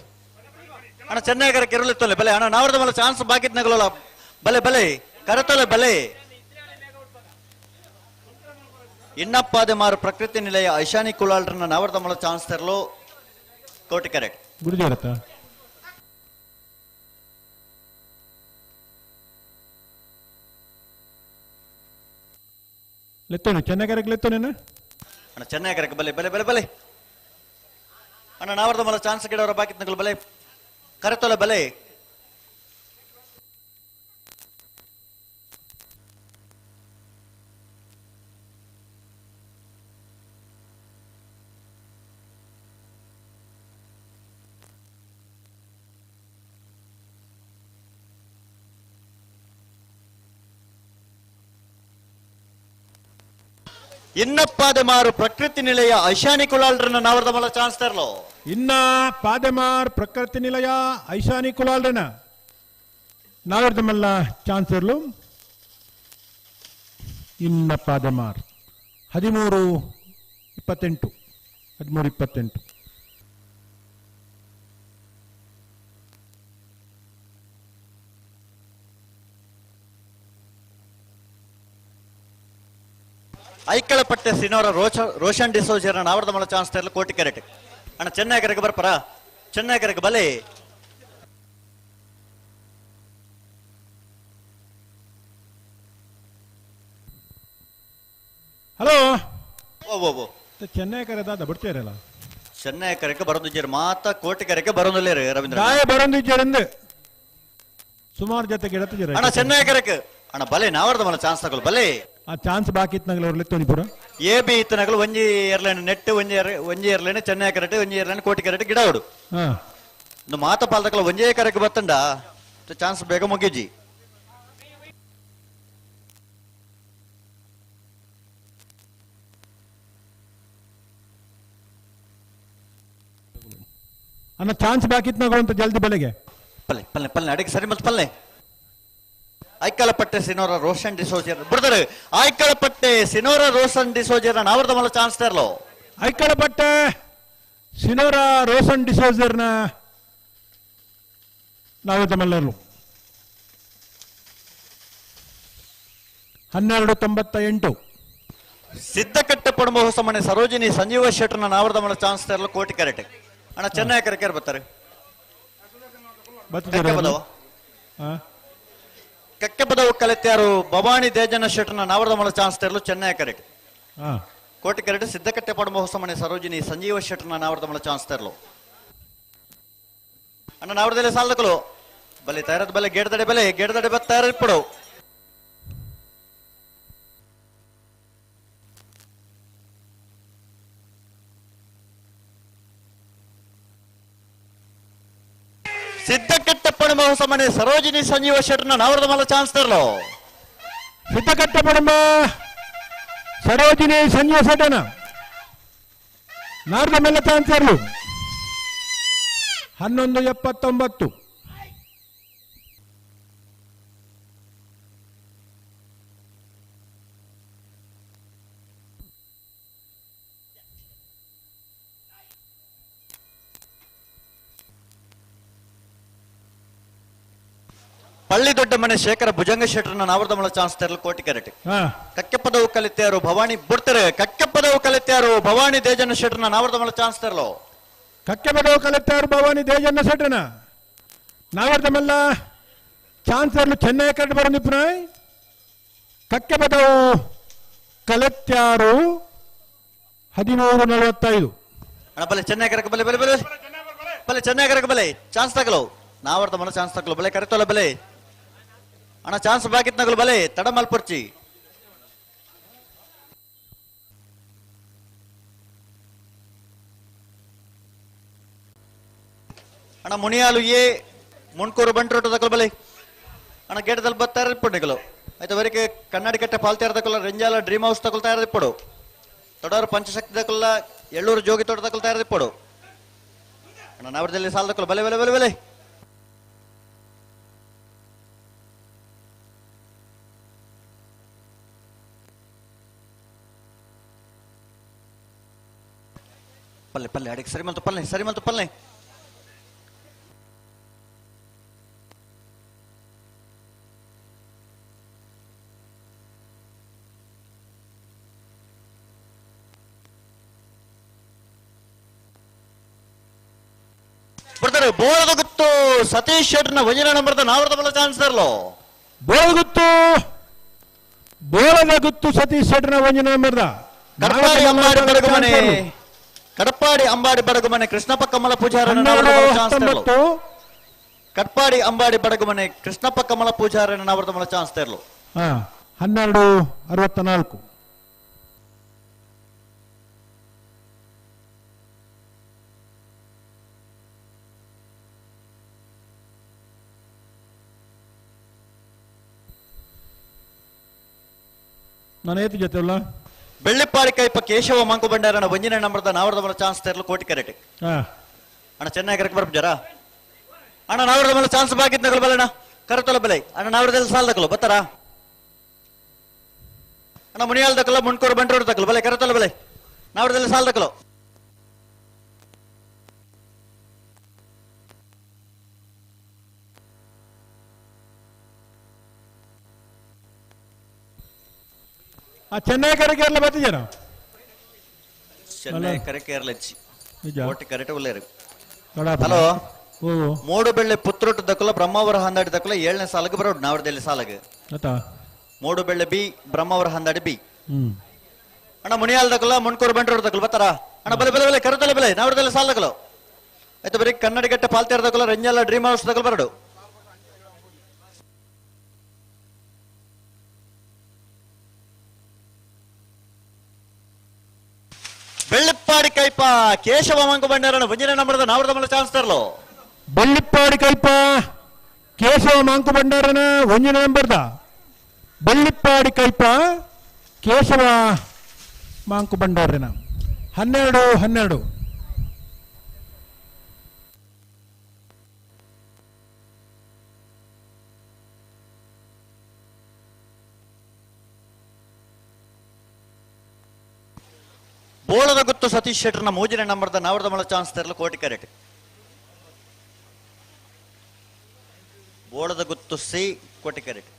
ಅಣ್ಣ, ಚೆನ್ನೈಗರಕ್ಕೆ ಇರಲಿತ್ತೊಲೆ ಬಲೆ ಅಣ್ಣ ನಾವರದ ಮಲ್ಲ ಚಾನ್ಸ್ ಬಾಕಿತ್ ನಗಲೋಲ ಬಲೆ ಬಲೆ ಕರತೊಲೆ ಬಲೆ. ಇನ್ನಪ್ಪಾದೆ ಮಾರು ಪ್ರಕೃತಿ ನಿಲಯ ಐಶಾನಿ ಕುಲಾಲ್ರನ್ನ ನಾವರದ ಮಲ್ಲ ಚಾನ್ಸ್ ತರಲು ಕೋಟಿ ಕರೆಕ್ಟ್ ಗುರುಜಿ ಅವರತ್ತ ಲೆತ್ತೋನೆ ಚೆನ್ನೈಗರಕ್ಕೆ ಲೆತ್ತೋನೇನ ಅಣ್ಣ ಚೆನ್ನೈಗರಕ್ಕೆ ಬಲೆ ಬಲೆ ಬಲೆ ಬಲೆ ಅಣ್ಣ ನಾವರದ ಮಲ್ಲ ಚಾನ್ಸ್ ಗಿಡವರ ಬಾಕಿತ್ ನಗಲು ಬಲೆ ಕರೆತೊಲೆ ಬಲೆ. ಇನ್ನ ಪಾದೆಮಾರು ಪ್ರಕೃತಿ ನಿಲಯ ಐಶಾನಿ ಕುಲಾಲ್ರನ್ನ ನಾವರದ ಮಲ್ಲ ಚಾನ್ಸ್ ತರಲೋ. ಇನ್ನ ಪಾದೆಮಾರ್ ಪ್ರಕೃತಿ ನಿಲಯ ಐಶಾನಿ ಕುಲಾಲ್ರನ್ನ ನಾವರದ ಮಲ್ಲ ಚಾನ್ಸ್ ತರಲು. ಇನ್ನ ಪಾದೆಮಾರ್ 13:28, 13:28. ಐಕಳಪಟ್ಟೆ ಸಿನೋರ ರೋಷನ್ ಡಿಸೋಜರ ನಾವರದ ಮಲ್ಲ ಚಾನ್ಸ್ ತರಲು ಕೋಟಿ ಕ್ಯಾರೆಟ್ ಅಣ್ಣ ಚೆನ್ನೈಗರಕ್ಕೆ ಬರ್ಪರ ಚೆನ್ನೈಗರಕ್ಕೆ ಬಲೆ. ಹಲೋ ಓ ಓ ಓ ಚೆನ್ನೈ ಕರೆ ದಾದ ಬಿಡ್ತೀರಲ್ಲ ಚೆನ್ನೈ ಕರೆಗೆ ಬರೋದಿದ್ದೀರಿ ಮಾತಾ ಕೋಟಿ ಕರೆಗೆ ಬರೋದಿಲ್ಲ ರವೀಂದ್ರ ದಾಯ ಬರೋದಿದ್ದೀರಂದು ಸುಮಾರು ಜೊತೆಗೆ ಇಡತ್ತಿದ್ದೀರ ಅಣ್ಣ ಚೆನ್ನೈ ಕರೆಕ್ ಅಣ್ಣ ಬಲೆ ನಾವರದ ಮಲ್ಲ ಚಾನ್ಸ್ ತಗೊಳ್ಳು ಬಲೆ. ಆ ಚಾನ್ಸ್ ಬಾಕಿ ಇತ್ತು ಅವ್ರಲ್ಲಿ ತೋನಿಪುರ ಎ ಬಿ ಇತ್ತನಗಲು ಒಂಜಿ ಏರ್ಲೈನ್ ನೆಟ್ ಒಂಜಿ ಒಂಜಿ ಏರ್ಲೈನ್ ಚೆನ್ನೈ ಕರೆಟ್ ಒಂಜಿ ಏರ್ಲೈನ್ ಕೋಟಿ ಕರೆಟ್ ಗಿಡ ಹೊಡು ಮಾತ ಪಾಲ್ದಕಲ ಒಂಜೇ ಕರೆಕ್ ಬತ್ತಂಡ ಚಾನ್ಸ್ ಬೇಗ ಮುಗಿಜಿ. ಅಣ್ಣ ಚಾನ್ಸ್ ಬಾಕಿ ಇತ್ತು ಅಂತ ಜಲ್ದಿ ಬೆಲೆಗೆ ಪಲ್ಲೆ ಪಲ್ಲೆ ಪಲ್ಲೆ ಅಡಿಗೆ ಸರಿ ಮತ್ತು ಪಲ್ಲೆ. ಐಕಳಪಟ್ಟೆ ಸಿನೋರ ರೋಷನ್ ಡಿಸೋಜರ್ ಬ್ರದರ್ ಐಕಳಪಟ್ಟೆ ಸಿನೋರ ರೋಷನ್ ಡಿಸೋಜರ್ ನಾವರದ ಮಲ್ಲ ಚಾನ್ಸ್ ತರಲೋ. ಐಕಳಪಟ್ಟೆ ಸಿನೋರ ರೋಷನ್ ಡಿಸೋಜರ್ನ ನಾವರದ ಮಲ್ಲರು 12:98. ಸಿದ್ದಕಟ್ಟೆ ಪಡಂಬ ಹೊಸಮನೆ ಸರೋಜಿನಿ ಸಂಜೀವ ಶೆಟ್ಟರ್ನ ನಾವರದ ಮಲ್ಲ ಚಾನ್ಸ್ ತರಲು ಕೋಟಿ ಕರೆಕ್ಟ್ ಅಣ್ಣ ಚೆನ್ನೈ ಕರೆಕೆ ಬರ್ತಾರೆ. ಕಕ್ಕೆಪದವು ಕಲೆತ್ಯಾರು ಭವಾನಿ ದೇಜನ ಶೆಟ್ಟರ್ನ ನಾವರದ ಮಲ್ಲ ಚಾನ್ಸ್ ತರಲು ಚೆನ್ನೈ ಕರೆಕ್ಟ್ ಕೋಟಿ ಕರೆಕ್ಟ್ ಸಿದ್ದಕಟ್ಟೆ ಪಡಂಬ ಹೊಸಮನೆ ಸರೋಜಿನಿ ಸಂಜೀವ ಶೆಟ್ಟರ್ನ ನಾವರದ ಮಲ್ಲ ಚಾನ್ಸ್ ತರಲು. ಅಣ್ಣ ನಾವರದಲ್ಲಿ ಸಾಲದಕಲು ಬಲೆ ತಯಾರದ ಬಲೆ ಗೇಡ್ದಡೆ ಬಲೆ ಗೇಡ್ದಡೆ ಬತ್ತ ತಯಾರಿಪ್ಪಡು. ಸಿದ್ದಕಟ್ಟೆಪ್ಪಣ ಹೊಸಮನೆ ಸರೋಜಿನಿ ಸಂಜೀವ ಶೆಟ್ಟರ್ನ ನಾವರದ ಮಲ್ಲ ಚಾನ್ಸ್ ತರಲು. ಸಿದ್ದಕಟ್ಟೆಪ್ಪಣ ಸರೋಜಿನಿ ಸಂಜೀವ ಶೆಟ್ಟರ್ನ ನಾವರದ ಮಲ್ಲ ಚಾನ್ಸ್ ತರಲು 11:79. ಪಳ್ಳಿ ದೊಡ್ಡ ಮನೆ ಶೇಖರ ಭುಜಂಗ ಶೆಟ್ಟರ್ನ ನಾವರ್ದಮಲ ಚಾನ್ಸ್ ತೆರಲು ಕೋಟಿ ಕರೆಟ್. ಕಕ್ಕೆಪ್ಪದವು ಕಲಿತ್ಯಾರು ಭವಾನಿ ಬಿಡ್ತಾರೆ. ಕಕ್ಕೆಪ್ಪದವು ಕಲಿತ್ಯಾರು ಭವಾನಿ ದೇಜನ ಶೆಟ್ಟರ್ನ ನಾವರ್ದಮಲ ಚಾನ್ಸ್ ತೆರಲು. ಕಕ್ಕೆಪದವು ಕಲಿತ್ಯಾರು ಭವಾನಿ ದೇಜನ್ನ ಶೆಟ್ಟರ್ನ ನಾವರ್ದಮಲ್ಲ ಚಾನ್ಸ್ ತೆರಲು ಚೆನ್ನೈ ಕರೆಟ್ ಬರೋ ನಿಪುಣ. ಕಕ್ಕೆಪದವು ಕಲೆತ್ಯಾರು 13:45. ಅಣ್ಣ ಬಲೆ ಚೆನ್ನೈ ಕರಕ ಬಲೆ ಬಲೆ ಬಲೆ ಬಲೆ ಚೆನ್ನೈ ಕರಕ ಬಲೆ ಚಾನ್ಸ್ ತಗಲು ನಾವರ್ದ ಮನ ಚಾನ್ಸ್ ತಗಲು ಬಲೆ ಕರೆತೋಲ ಬಲೆ ಅಣ್ಣ ಚಾನ್ಸ್ ಬಾಕಿತ್ ನಗಲು ಬಲೆ ತಡ ಮಲ್ಪುರ್ಚಿ. ಅಣ್ಣ ಮುನಿಯಾಲು ಎ ಮುಣ್ಕೂರು ಬಂಟ್ರೋಟ ತಗಲು ಬಲೆ ಅಣ್ಣ ಗೇಟದಲ್ಲಿ ಬತ್ತಾರ ಇಪ್ಪಡು ನಿಗಲು ಆಯ್ತು ವರೆಗೆ ಕನ್ನಡಿ ಕಟ್ಟೆ ಪಾಲ್ತೇರ ತಗೊಲ್ಲ ರೆಂಜಾಲ ಡ್ರೀಮ್ ಹೌಸ್ ತಗೊಳ್ತಾ ಇರೋದು ತೊಡರು ಪಂಚಶಕ್ತಿ ತಗೊಲ್ಲ ಎಳ್ಳೂರು ಜೋಗಿ ತೋಟ ತಗೊಳ್ತಾ ಇರೋದು ಅಣ್ಣ ನಾವರದಲ್ಲಿ ಸಾಲ ತಗೊಳ್ಳ ಬಲೆ ಬಲೆ ಬಲೆ ಬಲೆ. ಪಲ್ಲೆ ಪಲ್ಲೆ ಅಡಿಗೆ ಸರಿ ಮಲ್ತು ಪಲ್ಲೆ ಸರಿ ಮಲ್ತು ಪಲ್ಲೆ. ಬೋಳದ ಗುತ್ತು ಸತೀಶ್ ಶೆಟ್ಟರ್ನ ವಜನ ನಂಬರ್ದ ನಾವರದ ಬಲ ಚಾನ್ಸ್ ತರಲು. ಬೋಳಗುತ್ತು ಬೋಳದ ಗುತ್ತು ಸತೀಶ್ ಶೆಟ್ಟರ್ನ ವಜನ ನಂಬರ್ದ ಕಡಪಾಡಿ ಅಂಬಾಡಿ ಬಡಗುಮನೆ ಕಡಪಾಡಿ ಅಂಬಾಡಿ ಬಡಗುಮನೆ ಕೃಷ್ಣಪ್ಪ ಕಮಲ ಪೂಜಾರನ ನಾವರದ ಬಲ ಚಾನ್ಸ್ ತರಲು. ಕಟ್ಪಾಡಿ ಅಂಬಾಡಿ ಬಡಗುಮನೆ ಕೃಷ್ಣಪ್ಪ ಕಮಲ ಪೂಜಾರನ ನಾವರದ ಬಲ ಚಾನ್ಸ್ ತರಲು. 12:64. ನಾನು ಏತು ಜೊತೆ ಅಲ್ಲ ಬೆಳ್ಳಿಪ್ಪಾಡಿ ಕೈಪ ಕೇಶವ ಮಂಕು ಭಂಡಾರನ ಒಂಜಿನ ನಂಬರ್ದ ನಾವರದ ಮಲ ಚಾನ್ಸ್ ತೆರಲು ಕೋಟಿ ಕರೆಟ್. ಅಣ್ಣ ಚೆನ್ನೈ ಕರೆಕ್ ಬರ್ಪುಜಾರ ಅಣ್ಣ ನಾವರದ ಮಲ ಚಾನ್ಸ್ ಬಾಕಿತ್ ನಗಲು ಬಲೆ ಅಣ್ಣ ಕರೆತೊಲ ಬಲೆ ಅಣ್ಣ ನಾವರದಲ್ಲಿ ಸಾಲ ತಕಲು ಬತ್ತಾರ ಅಣ್ಣ ಮುನಿಯಾಲ್ ತಕಲ ಮುಣ್ಕೂರು ಬಂಟ್ರೋಡ್ ತಕಲು ಬಲೆ ಕರೆತೊಲ ಬಲೆ ನಾವರದಲ್ಲಿ ಸಾಲ ತಕಲು. ಚೆನ್ನೈ ಕರೆ ಕೇರಳ ಬತ್ತಿಜನ ಚೆನ್ನೈ ಕರೆ ಕೇರಳ ಕೋಟಿ ಕರೆಟ್ ಉಲ್ಲೇರು. ಹಲೋ ಮೂಡುಬೆಳ್ಳೆ ಪುತ್ರೊಟ್ಟು ದಕ್ಕಲ ಬ್ರಹ್ಮಾವರ ಹಂದಾಡಿ ದಕ್ಕಲ 7ನೇ ಸಾಲಗೆ ಬರೋಡು ನಾವರದಲ್ಲಿ ಸಾಲಗೆ. ಮೂಡುಬೆಳ್ಳೆ ಬಿ ಬ್ರಹ್ಮಾವರ ಹಂದಾಡಿ ಬಿ. ಅಣ್ಣ ಮುನಿಯಾಲ್ ದಕ್ಕಲ ಮುಣ್ಕೂರು ಬಂಟ್ರೋಡ್ ದಕ್ಕಲ ಬತ್ತಾರ ಅಣ್ಣ ಬಲೆ ಬಲೆ ಬಲೆ ಕರೆತಲೆ ಬಲೆ ನಾವರದಲ್ಲಿ ಸಾಲ ದಕ್ಕಲು. ಆಯ್ತು ಬರೀ ಕನ್ನಡಿಗಟ್ಟೆ ಪಾಲ್ತೇರ ದಕ್ಕಲ ರಂಜಾಲ ಡ್ರೀಮ್ ಹೌಸ್ ದಕ್ಕಲ ಬರೋಡು. ಬೆಳ್ಳಿಪ್ಪಾಡಿ ಕೈಪ ಕೇಶವ ಮಂಕು ಭಂಡಾರನ ಒಂಜಿನ ನಂಬರದ ನಾವರದ ಮಲ ಚಾನ್ಸ್ ತರಲು. ಬೆಳ್ಳಿಪ್ಪಾಡಿ ಕೈಪ ಕೇಶವ ಮಂಕು ಭಂಡಾರನ ಒಂಜಿನ ನಂಬರ್ದ ಬೆಳ್ಳಿಪ್ಪಾಡಿ ಕೈಪ ಕೇಶವ ಮಾಂಕು ಭಂಡಾರನ 12:12. ಬೋಳದ ಗುತ್ತು ಸತೀಶ್ ಶೆಟ್ಟರ್ನ ಮೂಜಿನ ನಂಬರ್ದ ನಾವರದ ಮಲ ಚಾನ್ಸ್ ತೆರಲು ಕೋಟಿ ಕರೆಟ್. ಬೋಳದ ಗುತ್ತು ಸಿ ಕೋಟಿ ಕರೆಟ್.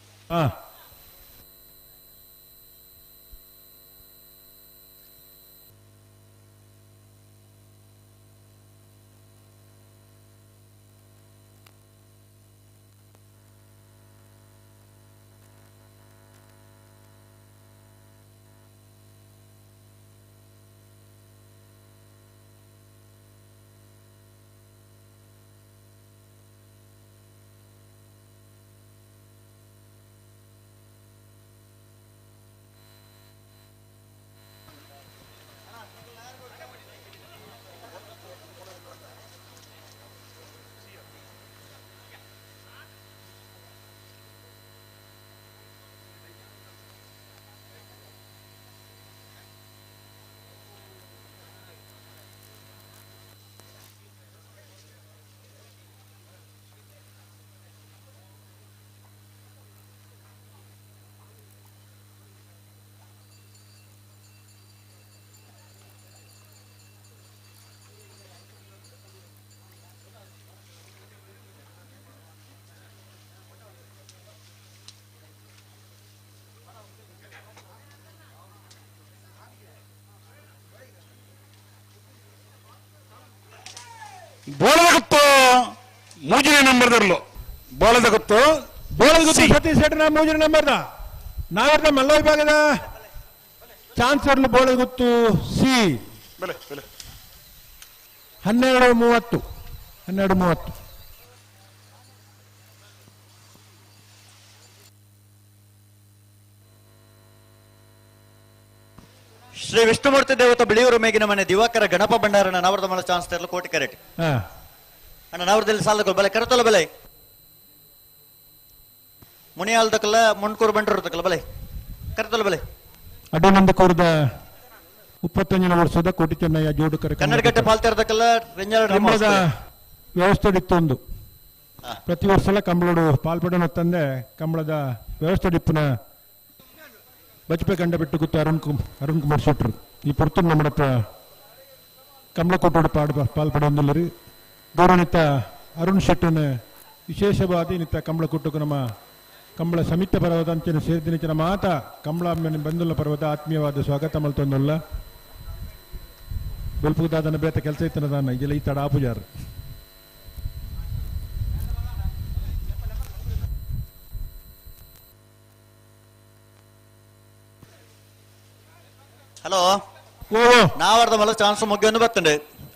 ಬೋಳದ ಮೂಜನೇ ನಂಬರ್ದರ್ಲು ಬೋಳದ ಗೊತ್ತು ಬೋಳದ ಗೊತ್ತು ಸತೀಶ್ ಶೆಟ್ಟರ್ನ ಮೂಜನೇ ನಂಬರ್ದ ನಾವರ್ದ ಮಲ್ಲ ವಿಭಾಗದ ಚಾನ್ಸರ್ಲು ಬೋಳದ ಗೊತ್ತು ಸಿ ಬೆಲೆ ಬೆಲೆ 12:30 12:30. ಶ್ರೀ ವಿಷ್ಣುಮೂರ್ತಿ ದೇವತ ಬಿಳಿಯೂರು ಮೇಗಿನ ಮನೆ ದಿವಾಕರ ಗಣಪ ಭಂಡಾರನ ನವರದ ಮಲ ಚಾನ್ಸ್ ತರಲು ಕೋಟಿ ಕರೆಟ್ ಅಣ್ಣ ನವರದಲ್ಲಿ ಸಾಲಗಳು ಬಲೆ ಕರತೊಲ ಬಲೆ ಮುನಿಯಾಲ್ದಕ್ಕಲ್ಲ ಮುಂಡ್ಕೂರು ಬಂಟರು ಬಲೆ ಕರತೊಲ ಬಲೆ ಅಡ್ಡನಂದ ಕೋರದ 35 ವರ್ಷದ ಕೋಟಿ ಚೆನ್ನಯ್ಯ ಜೋಡು ಕರೆ ಕನ್ನಡಗಟ್ಟೆ ಪಾಲ್ತಿರದಕ್ಕಲ್ಲ ಕಂಬಳದ ವ್ಯವಸ್ಥೆ ಇತ್ತೊಂದು ಪ್ರತಿ ವರ್ಷ ಕಂಬಳೋಡು ಪಾಲ್ಪಡೋಣ ತಂದೆ ಕಂಬಳದ ವ್ಯವಸ್ಥೆ ಡಿಪ್ಪನ ಬಜ್ಪೆ ಕಂಡ ಬಿಟ್ಟು ಗೊತ್ತು ಅರುಣ್ ಕುಮಾರ್ ಶೆಟ್ರು ಈ ಪೊರ್ತು ನಮ್ಮಡಪ್ಪ ಕಮಲ ಕೊಟ್ಟೋಡು ಪಾಲ್ಪಡೊಂದಿಲ್ಲರಿ ಗೌರವನಿತ ಅರುಣ್ ಶೆಟ್ಟನ ವಿಶೇಷವಾದ ನಿತ್ತ ಕಂಬಳ ಕೊಟ್ಟకు ನಮ್ಮ ಕಂಬಳ ಸಮಿತಿ ಪರ್ವತ ಅಂಚಿನ ಸೇರಿದಿನ ಮಾತ ಕಂಬಳ ಬಂದುಲ್ಲ ಪರ್ವತ ಆತ್ಮೀಯವಾದ ಸ್ವಾಗತ ಮಲ್ತೊಂದುಲ್ಲ ಬೊಲ್ಪುದಾದನ ಬೇತ ಕೆಲಸ ಇತ್ತನ ದಾನ ಇದೆಲ್ಲ ಈ ತಡ ಆಪುಜಾರು ಹಲೋ ನಾವರ್ದ ಮಲ್ಲ ಚಾನ್ಸ್ ಮುಗಿಯೊಂದು ಬತ್ತಂಡೆ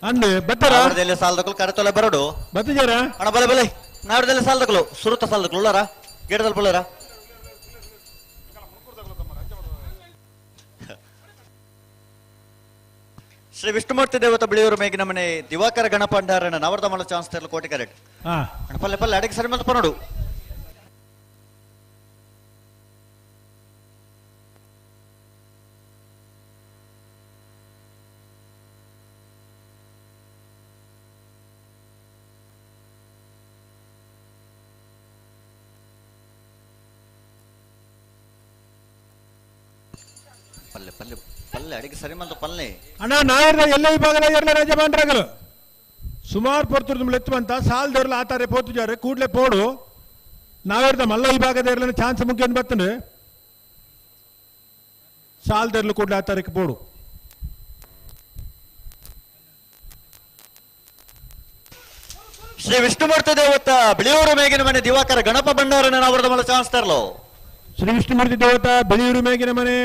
ಅಂದೆ ಬತ್ತರ ನಾವರ್ದಲ್ಲಿ ಸಾಲದಕ್ಕಲು ಕರೆತೊಲೆ ಬರಡು ಬತ್ತಿಜಾರ ಅಣ್ಣ ಬಲೆ ಬಲೆ ನಾವರ್ದಲ್ಲಿ ಸಾಲದಕ್ಕಲು ಸುರುತ ಸಾಲದಕ್ಕಲು ಉಳ್ಳಾರ ಗೇಡದಲ್ಲಿ ಬಳ್ಳಾರ ಶ್ರೀ ವಿಷ್ಣುಮೂರ್ತಿ ದೇವತ ಬಿಳಿಯೂರು ಮೇಗಿನ ಮನೆ ದಿವಾಕರ ಗಣಪಂಡಾರಣ ನವರ್ದ ಮಲ್ಲ ಚಾನ್ಸ್ ತರಲು ಕೋಟಿ ಕರೆಕ್ಟ್ ಅಣ್ಣ ಪಲ್ಲೆ ಪಲ್ಲೆ ಅಡಿಗೆ ಸರಿ ಮಲ್ಪ ನೋಡು ಪಲ್ಲೆ ಪಲ್ಲೆ ಪಲ್ಲೆ ಅಡಿಗೆ ಸರಿ ಮಂತ ಪಲ್ಲೆ ಅಣ್ಣ ನಾಯರ್ದ ಎಲ್ಲ ವಿಭಾಗದ ಎಲ್ಲ ಯಜಮಾನ್ರಾಗಲು ಸುಮಾರು ಪೊರ್ತುರ್ದು ಎತ್ತುವಂತ ಸಾಲದವ್ರಲ್ಲ ಆತಾರೆ ಪೋತುಜಾರೆ ಕೂಡ್ಲೆ ಪೋಡು ನಾವೇರ್ದ ಮಲ್ಲ ವಿಭಾಗದ ಇರಲಿಲ್ಲ ಚಾನ್ಸ್ ಮುಖ್ಯ ಬರ್ತದೆ ಸಾಲದರ್ಲು ಕೂಡ್ಲೆ ಆತಾರಕ್ಕೆ ಪೋಡು. ಶ್ರೀ ವಿಷ್ಣುಮೂರ್ತಿ ದೇವತ ಬಿಳಿಯೂರು ಮೇಗಿನ ಮನೆ ದಿವಾಕರ ಗಣಪ ಭಂಡಾರನ ಅವರದ ಮಲ್ಲ ಚಾನ್ಸ್ ತರಲು. ಶ್ರೀ ವಿಷ್ಣುಮೂರ್ತಿ ದೇವತ ಬಿಳಿಯೂರು ಮೇಗಿನ ಮನೆ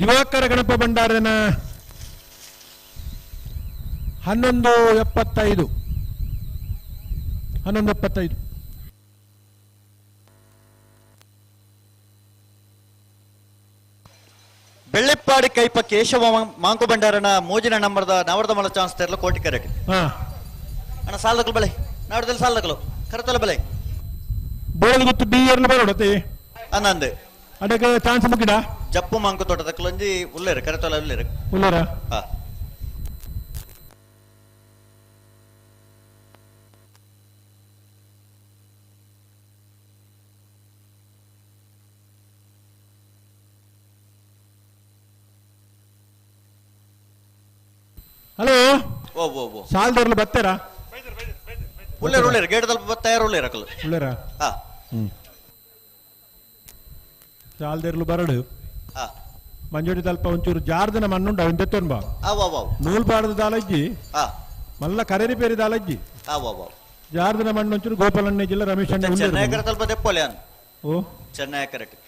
ದಿವಾಕರ ಗಣಪ ಭಂಡಾರನ 11:75 11:75. ಬೆಳ್ಳಿಪ್ಪಾಡಿ ಕೈಪ ಕೇಶವ ಮಾಂಕು ಭಂಡಾರನ ಮೂಜಿನ ನಂಬರ್ದ ನವರದ ಮಲ ಚಾನ್ಸ್ ತರಲು ಕೋಟಿ ಕರೆಕ್ಟ್. ಅಣ್ಣ ಸಾಲದಕ್ಕಲು ಬಳೆ ನಾಡದಲ್ಲಿ ಸಾಲದಕ್ಕಲು ಕರತಲ ಬಲೆ ಬೋಳದ ಗೊತ್ತು ಬಿ ಎರ್ಲು ಬರೋಡತಿ ಅನ್ನಂದೆ ಅದಕ್ಕೆ ಚಾನ್ಸ್ ಮುಗಿಡ ಜಪ್ಪು ಮಾಂಕು ತೋಟದಕ್ಕಲೊಂಜಿ ಉಲ್ಲೇರು ಕರತೊಲ ಉಲ್ಲೇರು ಉಲ್ಲೇರ ಹಲೋ ಓ ಓ ಓ ಸಾಲದವ್ರಲ್ಲ ಬರ್ತಾರಾ? ಉಲ್ಲೇರು ಉಲ್ಲೇರು ಗೇಟ್ ತಲುಪ ತಯಾರು ಉಲ್ಲೇರು ಅಕಲು ಉಲ್ಲೇರಾ? ಸಾಲದರ್ಲು ಬರಡು ಮಂಜೋಡಿ ತಲ್ಪ ಒಂಚೂರು ಜಾರ್ದನ ಮಣ್ಣುಂಡು ಅವನ್ ತೆತ್ತೊನ್ ಬಾ ನೂಲ್ ಪಾಡದ ದಾಲಜ್ಜಿ ಮಲ್ಲ ಕರೆರಿ ಪೇರಿ ದಾಲಜ್ಜಿ ಜಾರ್ದನ ಮಣ್ಣು ಒಂಚೂರು ಗೋಪಾಲಣ್ಣ ಜಿಲ್ಲೆ ರಮೇಶ್ ಅಣ್ಣ ಚೆನ್ನೈ ತಲ್ಪ ತೆಪ್ಪೊಲೆ ಅನ್ ಓ ಚೆನ್ನೈ ಕರೆಕ್ಟ್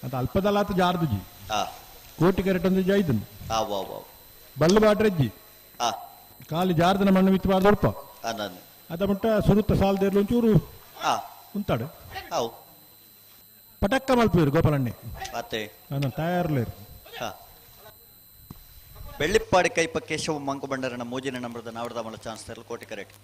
ಅದು ಅಲ್ಪದಲಾತ ಜಾರ್ದುಜಿ ಕೋಟಿ ಕರೆಕ್ಟ್ ಒಂದು ಜಾಯ್ದನ್ ಬಲ್ಲು ಬಾಟ್ರಜ್ಜಿ ಖಾಲಿ ಜಾರ್ದನ ಮಣ್ಣು ಮಿತ್ತು ಬಾರ್ದು ಅದ ಮುಟ್ಟ ಸುರುತ್ತ ಸಾಲದೇರ್ಲು ಒಂಚೂರು ಉಂತಾಡು ಪಟಕ್ಕ ಮಲ್ಪೇರು ಗೋಪಾಲಣ್ಣೆ ನಾನು ತಯಾರ್ಲೇರು. ಬೆಳ್ಳಿಪ್ಪಾಡಿ ಕೈಪ ಕೇಶವ ಮಂಕು ಬಂಡರನ ಮೂಜಿನ ನಂಬರದ ನಾವರದ ಮಲ ಚಾನ್ಸ್ ತರಲು ಕೋಟಿ ಕರೆಕ್ಟ್.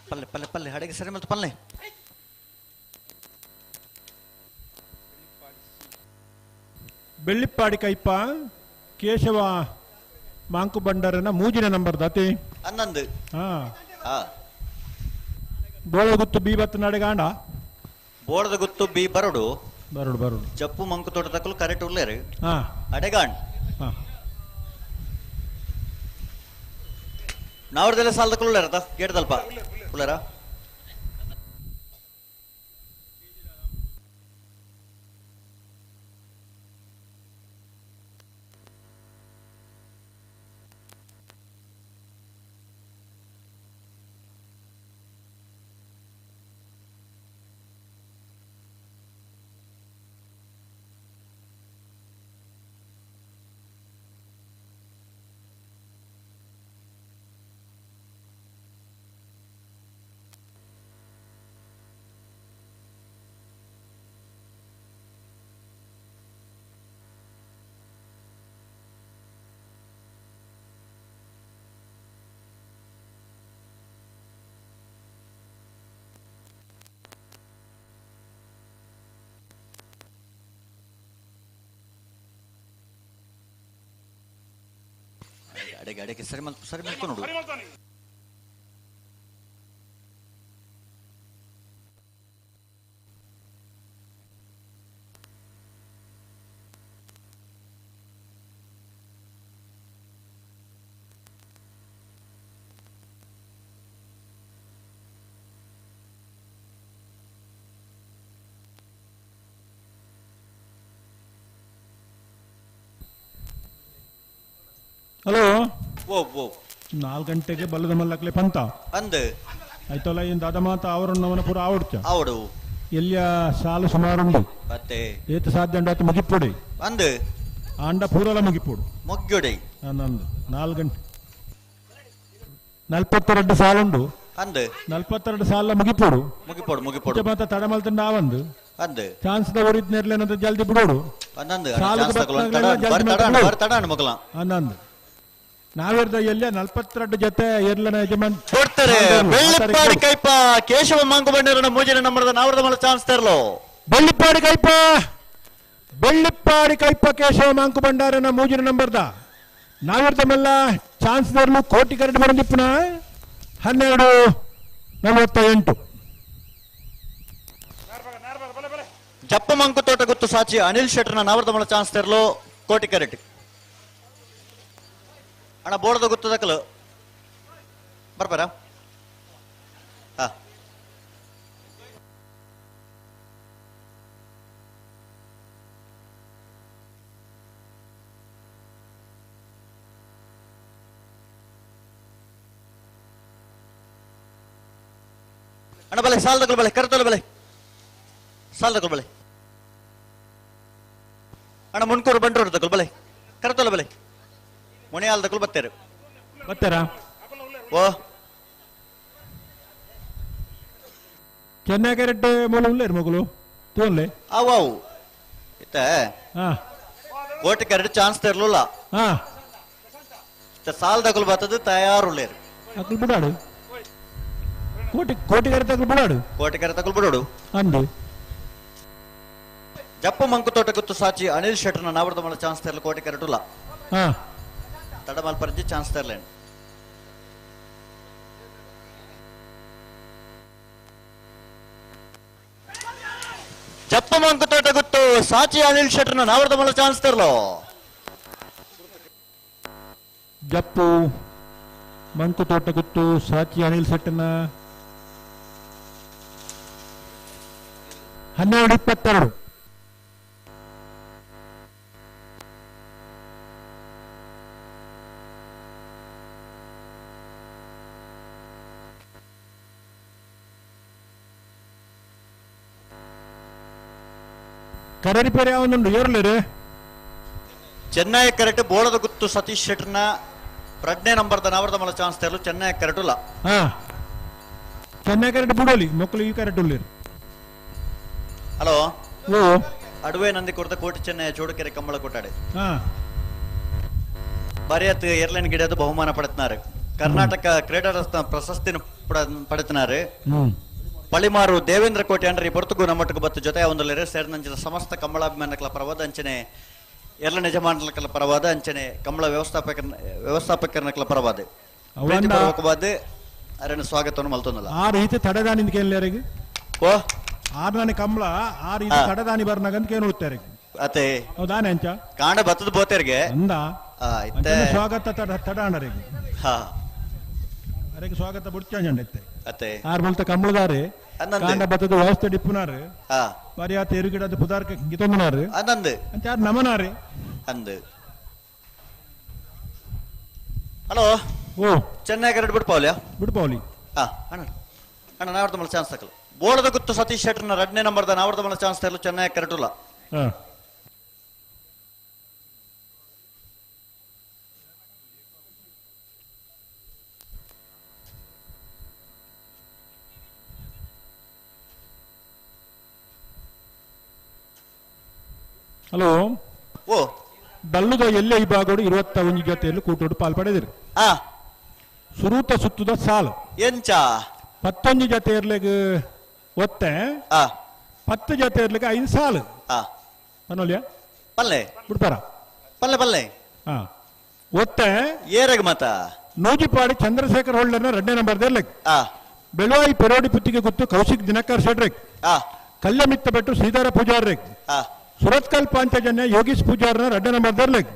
ಪಲ್ಲೆ ಪಲ್ಲೆ ಪಲ್ಲೆ ಹಡಗೆ ಸರಿ ಮತ್ತು ಪಲ್ಲೆ. ಬೆಳ್ಳಿಪ್ಪಾಡಿ ಕೈಪ ಕೇಶವ ಮಾಂಕು ಬಂಡರನ ಮೂಜಿನ ನಂಬರ್ ದಾತಿ 11 ಹಾ ಹಾ ಬೋಳಗುತ್ತು ಬಿ ಬತ್ತು ನಡೆಗಾಂಡ ಬೋಳದ ಗುತ್ತು ಬಿ ಬರಡು ಬರಡು ಬರಡು ಜಪ್ಪು ಮಂಕು ತೋಟ ತಕ್ಕಲು ಕರೆಕ್ಟ್ ಉಲ್ಲೇರು ಹಾ ಅಡೆಗಾಂಡ್ ಹಾ ನಾವ್ರದೆಲ್ಲ ಸಾಲದಕ್ಕಲು ಉಳ್ಳೇರತ ಗೇಟ್ ತಲ್ಪ ಉಳ್ಳೇರ ಅಡೆಗೆ ಅಡೆಗೆ ಸರಿ ಮಲ್ಪ ಸರಿ ಮಲ್ಪ ನೋಡು ಹಲೋ ಓ ಓ 4 ಗಂಟೆಗೆ ಬಲ್ಲದ ಮಲ್ಲಕ್ಲೆ ಪಂತ ಅಂದ್ ಆಯ್ತಲ್ಲ ಏನ್ ದಾದ ಮಾತ ಅವರನ್ನು ಪೂರ ಆವಡ್ಚ ಆವಡು ಎಲ್ಲಿಯ ಸಾಲು ಸುಮಾರುಂಡು ಮತ್ತೆ ಏತ ಸಾಧ್ಯ ಉಂಡು ಆತ ಮುಗಿಪೊಡಿ ಅಂದ್ ಆಂಡ ಪೂರಲ ಮುಗಿಪೊಡು ಮೊಗ್ಗೊಡಿ ನಂದು 4 ಗಂಟೆ 42 ಸಾಲುಂಡು ಅಂದ್ 42 ಸಾಲ ಮುಗಿಪೊಡು ಮುಗಿಪೊಡು ಮುಗಿಪೊಡು ಮಾತ ತಡಮಲ್ತಂಡ ಆವಂದು ಅಂದ್ ಚಾನ್ಸ್ the ಒರಿದ್ ನೆರ್ಲೇನಂತ ಜಲ್ದಿ ಬಿಡೋಡು ಅಂದಂದು ಸಾಲುಗ್ ಚಾನ್ಸ್ ತಗೊಳ್ಳೋಣ. ಬತ್ತನಾಗ್ಲೆಲ್ಲ ತಡ ಜಲ್ದಿ ತಡ ಮಾಡ್ಕೊಂಡು ತಡ ಮಗಲ ಹನ್ನೊಂದು ನಾವೇರ್ದ ಎಲ್ಲ 42 ಜೊತೆ ಎರ್ಲನ ಯಜಮಾನ್ ಕೊಡ್ತಾರೆ ಬೆಳ್ಳಿಪ್ಪಾಡಿ ಕೈಪ ಕೇಶವ ಮಂಗು ಬಂಡರನ ಮೂಜಿನ ನಂಬರದ ನಾವರದ ಮಲ ಚಾನ್ಸ್ ತರಲು ಬೆಳ್ಳಿಪ್ಪಾಡಿ ಕೈಪ ಬೆಳ್ಳಿಪ್ಪಾಡಿ ಕೈಪ ಕೇಶವ ಮಾಂಕು ಭಂಡಾರನ ಮೂಜಿನ ನಂಬರ್ದ ನಾವಿರ್ದ ಮಲ್ಲ ಚಾನ್ಸ್ ತರಲು ಕೋಟಿ ಕರೆಂಟ್ ಬರಂದಿಪ್ಪನ 12:48 ಜಪ್ಪ ಮಂಕು ತೋಟ ಗುತ್ತು ಸಾಚಿ ಅನಿಲ್ ಶೆಟ್ಟರ್ನ ನಾವರದ ಮಲ ಚಾನ್ಸ್ ತರಲು ಕೋಟಿ ಕರೆಟ್ ಅಣ್ಣ ಬೋರ್ಡ್ದ ಗುತ್ತು ದಕ್ಕಲು ಬರ್ಬಾರ ಹಾ ಅಣ್ಣ ಬಲೆ ಸಾಲದಕ್ಕಲು ಬಲೆ ಕರೆತಲು ಬಲೆ ಸಾಲದಕ್ಕಲು ಬಲೆ ಅಣ್ಣ ಮುನ್ಕೂರು ಬಂಡ್ರೋಡ್ ತಕಲ್ ಬಲೆ ಕರೆತಲು ಬಲೆ ಮುಣಿಯಾಲ್ದಕ್ಕಲು ಬತ್ತೇರು ಬತ್ತಾರಾ ಓ ಚೆನ್ನೈ ಕರೆಕ್ಟ್ ಮೂಲ ಉಳ್ಳೇರು ಮಗಳು ತೋನ್ಲೆ ಅವು ಅವು ಇತ್ತ ಹಾ ಕೋಟಿ ಕರೆಕ್ಟ್ ಚಾನ್ಸ್ ತರಲಿಲ್ಲ ಹಾ ಸಾಲದಕ್ಕಲು ಬತ್ತದು ತಯಾರುಳ್ಳೇರು ಅಕ್ಲು ಬಿಡಾಡು ಕೋಟಿ ಕೋಟಿ ಕರೆಕ್ಟ್ ಅಕ್ಲು ಬಿಡಾಡು ಕೋಟಿ ಕರೆ ತಕಲ್ ಬಿಡೋಡು ಅಂದು ಜಪ್ಪ ಮಂಕು ತೋಟ ಗುತ್ತು ಸಾಚಿ ಅನಿಲ್ ಶೆಟ್ಟರ್ನ ನಾವರದ ಮಲ ಚಾನ್ಸ್ ತರಲು ಕೋಟಿ ಕರೆಟುಲ್ಲ ಹಾ ತಡಮಲ್ ಪರ್ಜಿ ಚಾನ್ಸ್ ತರಲೇನು ಜಪ್ಪ ಮಂಕು ತೋಟ ಗುತ್ತು ಸಾಚಿ ಅನಿಲ್ ಶೆಟ್ಟರ್ನ ನಾವರದ ಮಲ ಚಾನ್ಸ್ ತರಲು ಜಪ್ಪು ಮಂಕು ತೋಟ ಗುತ್ತು ಸಾಚಿ ಅನಿಲ್ ಶೆಟ್ಟನ 12:22 ಕರೆ ರಿಪೇರಿ ಯಾವೊಂದುಂಡು ಏರ್ಲೇರು ಚೆನ್ನೈ ಕರೆಕ್ಟ್ ಬೋಳದ ಗುತ್ತು ಸತೀಶ್ ಶೆಟ್ಟರ್ನ ಪ್ರಜ್ಞೆ ನಂಬರ್ದ ನಾವರದ ಮಲ ಚಾನ್ಸ್ ತರಲು ಚೆನ್ನೈ ಕರೆಕ್ಟ್ ಉಲ್ಲ ಹಾ ಚೆನ್ನೈ ಕರೆಕ್ಟ್ ಬಿಡೋಲಿ ಮಕ್ಕಳು ಈ ಕರೆಕ್ಟ್ ಉಳ್ಳೇರು ಹಲೋ ಓ ಅಡುವೆ ನಂದಿ ಕೊಡ್ತ ಕೋಟಿ ಚೆನ್ನೈ ಚೋಡುಕೆರೆ ಕಂಬಳ ಕೊಟ್ಟಾಡೆ ಹಾ ಭಾರತ್ ಏರ್ಲೈನ್ ಗಿಡದ ಬಹುಮಾನ ಪಡೆತ್ನಾರು ಕರ್ನಾಟಕ ಕ್ರೀಡಾ ರತ್ನ ಪ್ರಶಸ್ತಿನ ಪಡೆತ್ನಾರು ಪಳಿಮಾರು ದೇವೇಂದ್ರ ಕೋಟೆ ಅಂಡ್ರಿ ಪೊರ್ತುಗು ನಮ್ಮಟ್ಟುಗು ಬತ್ತು ಜೊತೆ ಒಂದೊಲ್ಲೆರೆ ಸೇರಿದಂಚಿನ ಸಮಸ್ತ ಕಂಬಳಾಭಿಮಾನಗಳ ಪರವಾದ ಅಂಚನೆ ಎಲ್ಲ ಯಜಮಾನರ ಪರವಾದ ಅಂಚನೆ ಕಮಲ ವ್ಯವಸ್ಥಾಪಕರನಕಲ ಪರವಾದ ಪ್ರೀತಿಪೂರ್ವಕವಾದ ಅರಣ್ಯ ಸ್ವಾಗತವನ್ನು ಮಲ್ತೊಂದಲ್ಲ. ಆ ರೀತಿ ತಡೆದಾನಿಂದ ಕೇಳಲಿಯಾರಿಗೆ ಓ ಆರ್ನಾನಿ ಕಮಲ ಆ ರೀತಿ ತಡೆದಾನಿ ಬರ್ನಾಗಂತ ಏನು ಉತ್ತಾರೆ ಅತೆ ಹೌದಾನೆ ಅಂಚ ಕಾಂಡ ಬತ್ತದ ಬೋತೇರಿಗೆ ಅಂದ ಸ್ವಾಗತ ತಡಾಣರಿಗೆ ಹಾ ಅರೆಗೆ ಸ್ವಾಗತ ಬುಡ್ಚಾಂಜಂಡ ಅತೆ ಆರ್ ಮುಲ್ತ ಕಮಲದಾರೆ ಕಾಂಡ ಬತ್ತದ ವ್ಯವಸ್ಥೆ ಡಿಪ್ಪುನಾರು ಬಾರಿ ಆ ತೇರುಗಿಡದ ಪುದಾರ್ಕ ಗಿತೊಂದನಾರು ಅಂದಂದು ಅಂಚ ಆರ್ ನಮನಾರೆ ಅಂದು. ಹಲೋ ಓ ಚೆನ್ನಾಗಿ ಎರಡು ಬಿಡ್ಪಾವಲಿಯಾ ಬಿಡ್ಪಾವಲಿ ಹಾ ಅಣ್ಣ ಅಣ್ಣ ನಾವರ್ದ ಮಲ ಚಾನ್ಸ್ ತಕಲು ಬೋಳದ ಗುತ್ತು ಸತೀಶ್ ಶೆಟ್ಟರ್ನ ಎರಡನೇ ನಂಬರ್ದ ನಾವರ್ದ ಮಲ ಚಾನ್ಸ್ ತರಲು ಚೆನ್ನಾಗಿ ಕರೆಟುಲ್ಲ. ಹಲೋ ಓ ಬಲ್ಲುದ ಎಲ್ಲೆ ಈ ಭಾಗಡು 21 ಜೊತೆಯಲ್ಲಿ ಕೂಟೋಡು ಪಾಲ್ ಪಡೆದಿರು. ಸುರೂತ ಸುತ್ತುದ ಸಾಲು ಎಂಚ 11 ಜೊತೆ ಇರ್ಲಿಗೆ ಒತ್ತೆ 10 ಜೊತೆ ಇರ್ಲಿಕ್ಕೆ 5 ಸಾಲು ಪನ್ನೋಲಿಯ ಪಲ್ಲೆ ಬಿಡ್ಪಾರ ಪಲ್ಲೆ ಪಲ್ಲೆ ಒತ್ತೆ ಏರಗ ಮಾತ ನೂಜಿಪಾಡಿ ಚಂದ್ರಶೇಖರ್ ಹೊಳ್ಳರ್ನ 2ನೇ ನಂಬರ್ ಇರ್ಲಿಕ್ಕೆ ಬೆಳುವಾಯಿ ಪೆರೋಡಿ ಪುತ್ತಿಗೆ ಗುತ್ತು ಕೌಶಿಕ್ ದಿನಕರ್ ಶೆಟ್ರಿಕ್ ಕಲ್ಯಮಿತ್ತ ಬೆಟ್ಟು ಶ್ರೀಧರ ಪೂಜಾರ್ರಿಕ್ ಸುರತ್ಕಲ್ ಪಾಂಚಜನ್ಯ ಯೋಗೀಶ್ ಪೂಜಾರ್ನ 2ನೇ ನಂಬರ್ ದರ್ಲೆಗ್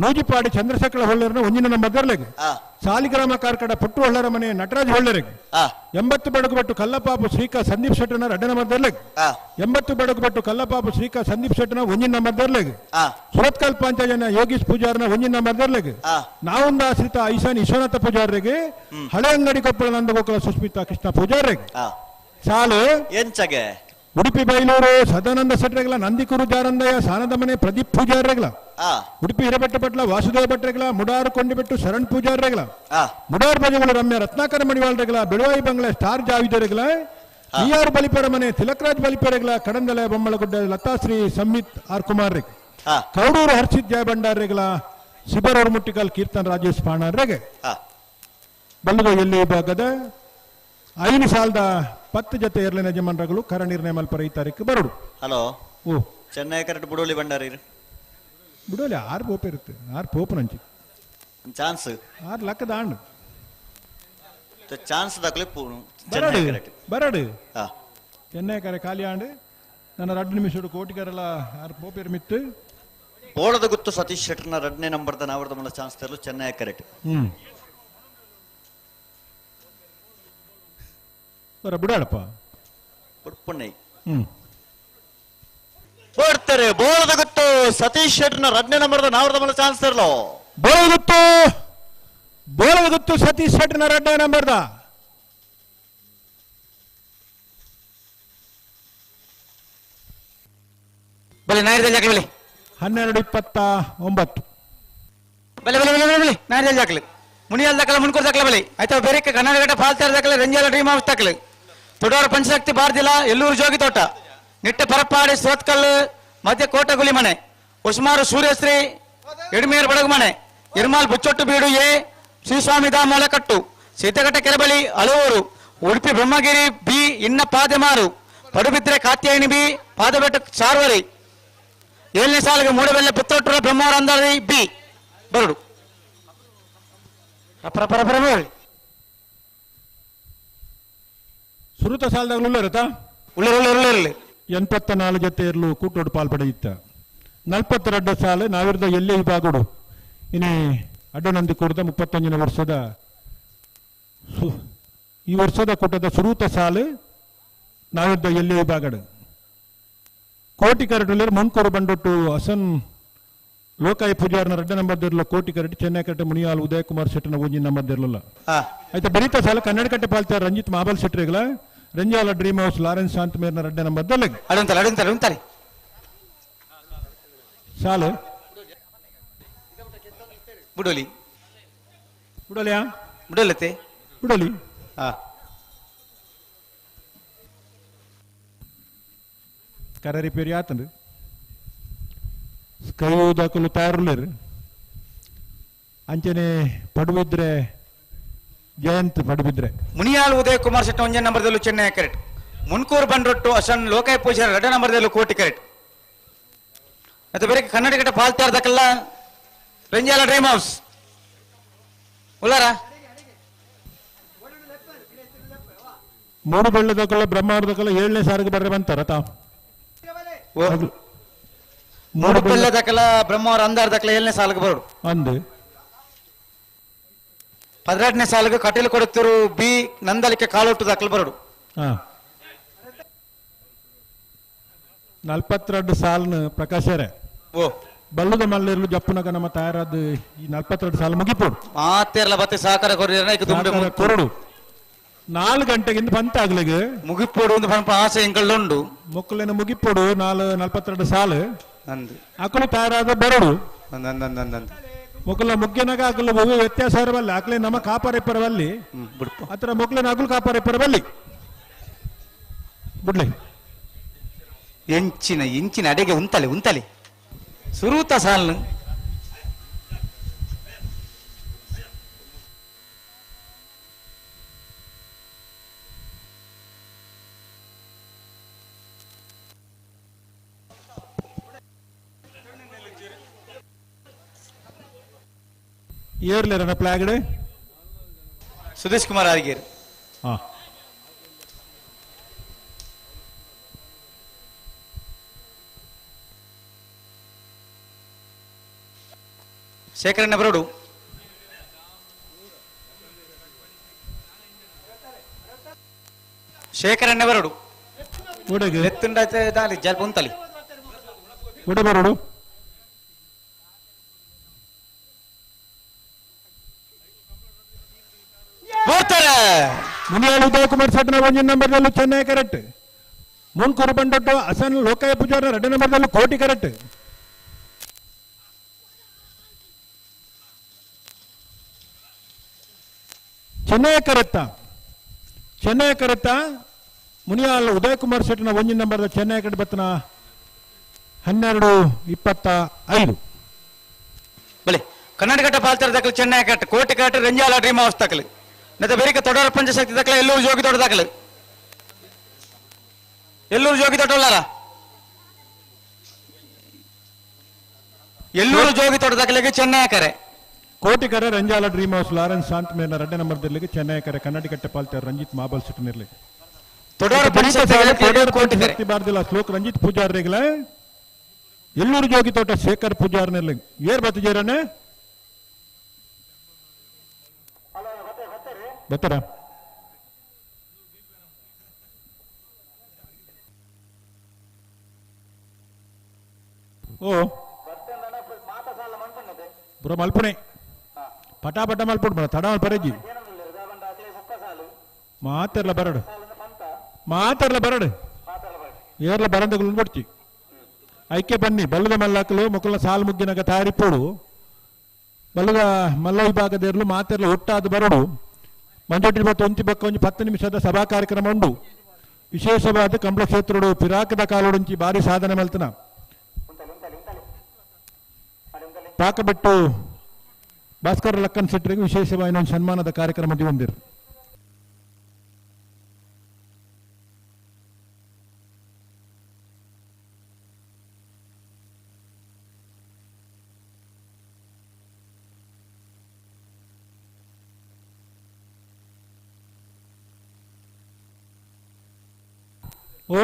ನೂಜಿಪಾಡಿ ಚಂದ್ರಶೇಖರ ಹೊಳ್ಳರ್ನ 1ನೇ ನಂಬರ್ ದರ್ಲೆಗ್ ಸಾಲಿಗ್ರಾಮ ಕಾರ್ಕಡ ಪುಟ್ಟು ಹೊಳ್ಳರ ಮನೆ ನಟರಾಜ್ ಹೊಳ್ಳರಿಗೆ 80 ಬಡಗು ಬಟ್ಟು ಕಲ್ಲಪಾಪು ಶ್ರೀಕಾ ಸಂದೀಪ್ ಶೆಟ್ಟರ್ನ 2ನೇ ನಂಬರ್ ದರ್ಲೆಗ್ 80 ಬಡಗು ಬಟ್ಟು ಕಲ್ಲಪಾಪು ಶ್ರೀಕಾ ಸಂದೀಪ್ ಶೆಟ್ಟರ್ನ 1ನೇ ನಂಬರ್ ದರ್ಲೆಗ್ ಸುರತ್ಕಲ್ ಪಾಂಚಜನ್ಯ ಯೋಗೀಶ್ ಪೂಜಾರ್ನ 1ನೇ ನಂಬರ್ ದರ್ಲೆಗ್ ನಾವುಂದ ಆಶ್ರಿತ ಐಶಾನ್ ವಿಶ್ವನಾಥ ಪೂಜಾರ್ರಿಗೆ ಹಳೆ ಅಂಗಡಿ ಕೊಪ್ಪಳ ನಂದಗೋಕುಲ ಸುಸ್ಮಿತಾ ಕೃಷ್ಣ ಪೂಜಾರ್ರಿಗೆ ಸಾಲು ಎಂಚಗೆ ಉಡುಪಿ ಬೈಲೂರು ಸದಾನಂದ ಶೆಟ್ಟರೆಗಳ ನಂದಿಕೂರು ಜಾರಂದಯ್ಯ ಸಾನದ ಮನೆ ಪ್ರದೀಪ್ ಪೂಜಾರ್ರೆಗಳ ಉಡುಪಿ ಹಿರಬೆಟ್ಟ ಪಟ್ಲ ವಾಸುದೇವ ಭಟ್ರೆಗಳ ಮುಡಾರು ಕೊಂಡಿಬೆಟ್ಟು ಶರಣ್ ಪೂಜಾರ್ರೆಗಳ ಮುಡಾರು ಬಜಗಳು ರಮ್ಯ ರತ್ನಾಕರ ಮಡಿವಾಳ್ರೆಗಳ ಬೆಳುವಾಯಿ ಬಂಗ್ಲೆ ಸ್ಟಾರ್ ಜಾವಿದರೆಗಳ ಆರ್ ಬಲಿಪರ ಮನೆ ತಿಲಕರಾಜ್ ಬಲಿಪರೆಗಳ ಕಡಂದಲೆ ಬೊಮ್ಮಳಗುಡ್ಡ ಲತಾಶ್ರೀ ಸಂಮಿತ್ ಆರ್ ಕುಮಾರ್ ರೆಗ್ ಕೌಡೂರು ಹರ್ಷಿತ್ ಜಯ ಭಂಡಾರ್ರೆಗಳ ಸಿಬರೂರು ಮುಟ್ಟಿಕಲ್ ಕೀರ್ತನ್ ರಾಜೇಶ್ ಪಾಣಾರ್ರೆಗೆ ಬಲ್ಲುಗ ಎಲ್ಲಿ ಭಾಗದ 5 ಸಾಲದ 10 ಜೊತೆ ಎರಡನೇ ಯಜಮಾನರುಗಳು ಕರ ನಿರ್ಣಯ ಮಲ್ಪರ ಈ ತಾರೀಕು ಬರೋಡು. ಹಲೋ ಓ ಚೆನ್ನೈ ಕರೆಕ್ಟ್ ಬುಡೋಲಿ ಭಂಡಾರಿ ಬುಡೋಲಿ 6 ಪೋಪ ಇರುತ್ತೆ 6 ಪೋಪ ನಂಚಿ ಚಾನ್ಸ್ 6 ಲಕ್ಕದ ಆಂಡ್ ಚಾನ್ಸ್ ದಾಖಲೆ ಬರಡು ಬರಡು ಚೆನ್ನೈ ಕರೆ ಖಾಲಿ ಆಂಡ್ ನನ್ನ 2 ನಿಮಿಷ ಕೋಟಿಗರೆಲ್ಲ 6 ಪೋಪೇರ್ ಮಿತ್ತು ಬೋಳದ ಗುತ್ತು ಸತೀಶ್ ಶೆಟ್ಟರ್ನ 2ನೇ ನಂಬರ್ದ ನಾವರ್ದ ಮೂಲ ಚಾನ್ಸ್ ತರಲು ಚೆನ್ನೈ ಕರೆಕ್ಟ್ ಬರ ಬಿಡಾಡಪ್ಪ ಪುಣ್ಣೈ ಬರ್ತಾರೆ ಬೋಳದ ಗುತ್ತು ಸತೀಶ್ ಶೆಟ್ಟರ್ನ 2ನೇ ನಂಬರ್ದ ನಾವರ್ದ ಮೂಲ ಚಾನ್ಸ್ ತರಲು ಬೋಳದ ಗುತ್ತು ಸತೀಶ್ ಶೆಟ್ಟರ್ನ 2ನೇ ನಂಬರ್ದ ಬಲೆ ನಾಯರ್ದಲ್ಲಿ ಹಾಕಲಿ ಬಲೆ 12:29 ಬಲೆ ಬಲೆ ಬಲೆ ಬಲೆ ನಾಯರ್ದಲ್ಲಿ ಹಾಕಲಿ ಮುನಿಯಾಲ್ ದಾಖಲೆ ಮುನ್ಕೂರ್ ದಾಖಲೆ ಬಲೆ ಆಯ್ತಾ ಬೇರೆ ಕರ್ನಾಟಕ ಫಾಲ್ತಾರ್ ದಾಖಲೆ ರಂಜಾಲ ಡ್ರೀಮ್ ಹೌಸ್ ದಾಖಲೆ ತೊಡಾರ ಪಂಚಶಕ್ತಿ ಬಾರ್ದಿಲ ಎಲ್ಲೂರು ಜೋಗಿ ತೋಟ ನಿಟ್ಟ ಪರಪ್ಪಾಡಿ ಸೋತ್ಕಲ್ ಮಧ್ಯ ಕೋಟಗುಲಿ ಮನೆ ಉಸ್ಮಾರು ಸೂರ್ಯಶ್ರೀ ಎಡ್ಮೇರ್ ಬಡಗು ಮನೆ ಎರ್ಮಾಲ್ ಬುಚ್ಚೊಟ್ಟು ಬೀಡು ಎ ಶ್ರೀಸ್ವಾಮಿ ದಾಮೋಲಕಟ್ಟು ಸೀತಘಟ್ಟ ಕೆರೆಬಳಿ ಅಳವೂರು ಉಡುಪಿ ಬ್ರಹ್ಮಗಿರಿ ಬಿ ಇನ್ನ ಪಾದೆಮಾರು ಪಡುಬಿದ್ರೆ ಕಾತ್ಯಾಯನಿ ಬಿ ಪಾದಬೆಟ್ಟ ಸಾರ್ವರಿ 7ನೇ ಸಾಲಿಗೆ ಮೂಡಬೆಲ್ಲ ಪುತ್ತೊಟ್ಟರ ಬ್ರಹ್ಮವರ ಅಂದಾರಿ ಬಿ ಬರಡು ರಪ್ಪ ರಪ್ಪ ರಪ್ಪ ರಪ್ಪ ಸುರುತ ಸಾಲದಾಗ ಉಳ್ಳರುತ್ತಾ ಉಳ್ಳರು 84 ಜೊತೆ ಇರಲು ಕೂಟೋಡು ಪಾಲ್ ಪಡೆಯುತ್ತ 42 ಸಾಲು ನಾವಿರದ ಎಲ್ಲೇ ವಿಭಾಗಡು ಇನಿ ಅಡ್ಡನಂದಿ ಕೂಡದ 31ನೇ ವರ್ಷದ ಈ ವರ್ಷದ ಕೂಟದ ಸುರೂತ ಸಾಲು ನಾವಿರದ ಎಲ್ಲೇ ವಿಭಾಗಡು ಕೋಟಿ ಕರಟುಳ್ಳರು ಮುಂಕೂರು ಬಂಡೊಟ್ಟು ಹಸನ್ ಲೋಕಾಯ ಪೂಜಾರನ 2 ನಂಬರ್ ಇರಲ್ಲ ಕೋಟಿ ಕರಟಿ ಚೆನ್ನೈ ಕಟ್ಟೆ ಮುನಿಯಾಲ್ ಉದಯ್ ಕುಮಾರ್ ಶೆಟ್ಟನ 1 ನಂಬರ್ ಇರಲಿಲ್ಲ ಆಯ್ತಾ ಬರೀತಾ ಸಾಲ ಕನ್ನಡ ಕಟ್ಟೆ ಪಾಲ್ತಾರ ರಂಜಿತ್ ಮಾಬಲ್ ಶೆಟ್ಟರಿಗಳ Renjala dream house Lawrence Shanth ಮೇರ್ನ 2 ನಂಬರ್ ಅಡುಂತಾರೆ ಸಾಲು ಬುಡೋಲಿ ಬುಡೋಲಿಯಾ ಬುಡೋಲತೆ ಬುಡೋಲಿ ಕರ ರಿಪೇರಿ ಆತಂದು ಸ್ಕೈ ದಾಖಲು ತಯಾರುಳ್ಳರು ಅಂಚನೆ ಪಡುಬಿದ್ರೆ ಜಯಂತ್ ಪಡುಬಿದ್ರೆ ಮುನಿಯಾಲ್ ಉದಯ್ ಕುಮಾರ್ ಶೆಟ್ಟಿ 1 ನಂಬರ್ದಲ್ಲೂ ಚೆನ್ನೈ ಕರೆಕ್ಟ್ ಮುನ್ಕೂರು ಬಂಡ್ರೊಟ್ಟು ಅಸನ್ ಲೋಕಾಯ ಪೂಜಾರಿ 2 ನಂಬರ್ದಲ್ಲೂ ಕೋಟಿ ಕರೆಕ್ಟ್ ಮತ್ತೆ ಬೇರೆ ಕನ್ನಡಿಗಟ್ಟ ಪಾಲ್ತಾರ್ ದಕ್ಕಲ್ಲ ರಂಜಾಲ ಡ್ರೀಮ್ ಹೌಸ್ ಉಲ್ಲಾರ ಮೂರು ಬೆಳ್ಳದಕ್ಕಲ್ಲ ಬ್ರಹ್ಮಾವರದಕ್ಕಲ್ಲ ಏಳನೇ ಸಾರಿಗೆ ಬರ್ರೆ ಬಂತಾರ ತಾವು ಮೂರು ಬೆಳ್ಳದಕ್ಕಲ್ಲ ಬ್ರಹ್ಮಾವರ ಅಂದಾರ್ದಕ್ಕಲ್ಲ ಏಳನೇ ಸಾಲಿಗೆ ಬರೋಡು ಅಂದು 12ನೇ ಸಾಲಿಗೆ ಕಟೀಲು ಕೊಡುತ್ತಿರು ಬಿ ನಂದಲಿಕೆ ಕಾಲೊಟ್ಟು ದಾಖಲು ಬರೋಡು. 42 ಸಾಲ್ನ ಪ್ರಕಾಶರೇ ಓ ಬಲ್ಲದ ಮಲ್ಲೇರ್ಲು ಜಪ್ಪುನಗ ನಮ್ಮ ತಯಾರಾದ ಈ 42 ಸಾಲ ಮುಗಿಪೋಡು ಮಾತೇರ್ಲ ಬತ್ತೆ ಸಹಕಾರ ಕೊರಡು ಕೊರಡು 4 ಗಂಟೆಗಿಂತ ಬಂತ ಆಗ್ಲಿಗೆ ಮುಗಿಪೋಡು ಒಂದು ಪಂಪ ಆಸೆ ಎಂಕಳ್ಳುಂಡು ಮೊಕ್ಕಲೇನ ಮುಗಿಪೋಡು 42 ಸಾಲು ಅಂದು ಅಕಲು ತಯಾರಾದ ಬರಡು ಅಂದ್ ಮೊಕ್ಕಲ ಮುಗ್ಗನಾಗ ಅಕಲು ಬಹು ವ್ಯತ್ಯಾಸ ಇರವಲ್ಲ ಅಕಲೆ ನಮ್ಮ ಕಾಪಾರಿಪ್ಪರವಲ್ಲಿ ಅತ್ರ ಮೊಕ್ಕಲಿನ ಅಗಲು ಕಾಪಾರಿಪ್ಪರವಲ್ಲಿ ಬಿಡ್ಲಿ ಎಂಚಿನ ಇಂಚಿನ ಅಡೆಗೆ ಉಂತಲೆ ಉಂತಲೆ ಸುರೂತ ಸಾಲ್ನು ಏರ್ಲೇರನ ಪ್ಲಾಗಡೆ ಸುದೇಶ್ ಕುಮಾರ್ ಆರ್ಗೇರ್ ಹಾ ಶೇಖರಣ್ಣ ಬರೋಡು ಶೇಖರಣ್ಣ ಬರೋಡು ಎತ್ತುಂಡಾಯ್ತು ದಾಲಿ ಜಲ್ಪ ಉಂತಲಿ ಉಡೆ ಬರೋಡು ಮುನಿಯಾಳು ಉದಯಕುಮಾರ್ ಸಟ್ನ ಒಂಜಿನ ನಂಬರ್ದಲ್ಲೂ ಚೆನ್ನೈ ಕರೆಕ್ಟ್ ಮುಂಕೂರು ಬಂಡೊಟ್ಟು ಅಸನ್ ಲೋಕಾಯ ಪೂಜಾರ ಎರಡನೇ ನಂಬರ್ದಲ್ಲೂ ಕೋಟಿ ಕರೆಕ್ಟ್ ಚೆನ್ನೈ ಕರೆಕ್ಟ ಚೆನ್ನೈ ಕರೆಕ್ಟ ಮುನಿಯಾಲ್ ಉದಯಕುಮಾರ್ ಶೆಟ್ಟಿನ ಒಂಜಿನ ನಂಬರ್ದ ಚೆನ್ನೈ ಕಡೆ ಬತ್ತನ 12:25. ಬಲೆ ಕರ್ನಾಟಕ ಪಾಲ್ತಾರ ದಾಖಲೆ ಚೆನ್ನೈ ಕಟ್ ಕೋಟಿ ಕಟ್ ರಂಜಾಲ ಡ್ರೀಮ್ ಹೌಸ್ ದಾಖಲೆ ನತ ಬೇರೆ ತೊಡರ ಪಂಚಶಕ್ತಿ ದಾಖಲೆ ಎಲ್ಲೂರು ಜೋಗಿ ತೋಟ ದಾಖಲೆ ಎಲ್ಲೂರು ಜೋಗಿ ತೋಟ ಎಲ್ಲೂರು ಜೋಗಿ ತೋಟ ದಾಖಲೆಗೆ ಚೆನ್ನೈ ಕರೆ ಕೋಟಿಕರೆ ರಂಜಾಲ ಡ್ರೀಮ್ ಹೌಸ್ ಲಾರೆನ್ಸ್ ಶಾಂತ್ ಮೇನ ಎರಡನೇ ನಂಬರ್ ದಿಲ್ಲಿಗೆ ಚೆನ್ನೈ ಕರೆ ಕನ್ನಡಿಕಟ್ಟೆ ಪಾಲ್ತಾರ ರಂಜಿತ್ ಮಾಬಲ್ ಸಿಟ್ಟಿನಿರ್ಲಿ ಶಕ್ತಿ ಬಾರ್ದಿಲ್ಲ ಶ್ಲೋಕ್ ರಂಜಿತ್ ಪೂಜಾರ್ರಿಗಳ ಎಲ್ಲೂರು ಜೋಗಿ ತೋಟ ಶೇಖರ್ ಪೂಜಾರ್ನಿರ್ಲಿ ಏರ್ ಬತ್ತಿಜೇರನೆ ಬರ್ತಾರ ಓ ಬುರ ಮಲ್ಪುಣೆ ಪಟಾಪಟ ಮಲ್ಪುಡು ಬರ ತಡ ಪರಜಿ ಮಾತಾಡ್ಲ ಬರಡು ಮಾತಾಡ್ಲ ಬರಡು ಏರ್ಲ ಬರಂದಗಳು ಕೊಡ್ತಿ ಐಕೆ ಬನ್ನಿ ಬಲ್ಲದ ಮಲ್ಲಾಕಲು ಮೊಕ್ಕಲ ಸಾಲು ಮುಗ್ಗಿನಾಗ ತಯಾರಿಪೋಡು ಬಲ್ಲದ ಮಲ್ಲ ವಿಭಾಗದ ಮಾತೆರ್ಲ ಒಟ್ಟಾದ ಬರಡು ಮಂಜೊಟ್ಟಿ ಬತ್ತು ಒಂತಿ ಬಕ್ಕ ಒಂಜಿ 10 ನಿಮಿಷದ ಸಭಾ ಕಾರ್ಯಕ್ರಮ ಉಂಡು ವಿಶೇಷವಾದ ಕಂಬಳ ಕ್ಷೇತ್ರಡು ಪಿರಾಕದ ಕಾಲುಡುಂಚಿ ಭಾರಿ ಸಾಧನೆ ಮಲ್ತನ ಪಾಕಬೆಟ್ಟು ಭಾಸ್ಕರ ಲಕ್ಕನ್ ಶೆಟ್ಟರಿಗೆ ವಿಶೇಷವಾಗಿ ಒಂದು ಸನ್ಮಾನದ ಕಾರ್ಯಕ್ರಮ ಹೊಂದಿರು. ಓ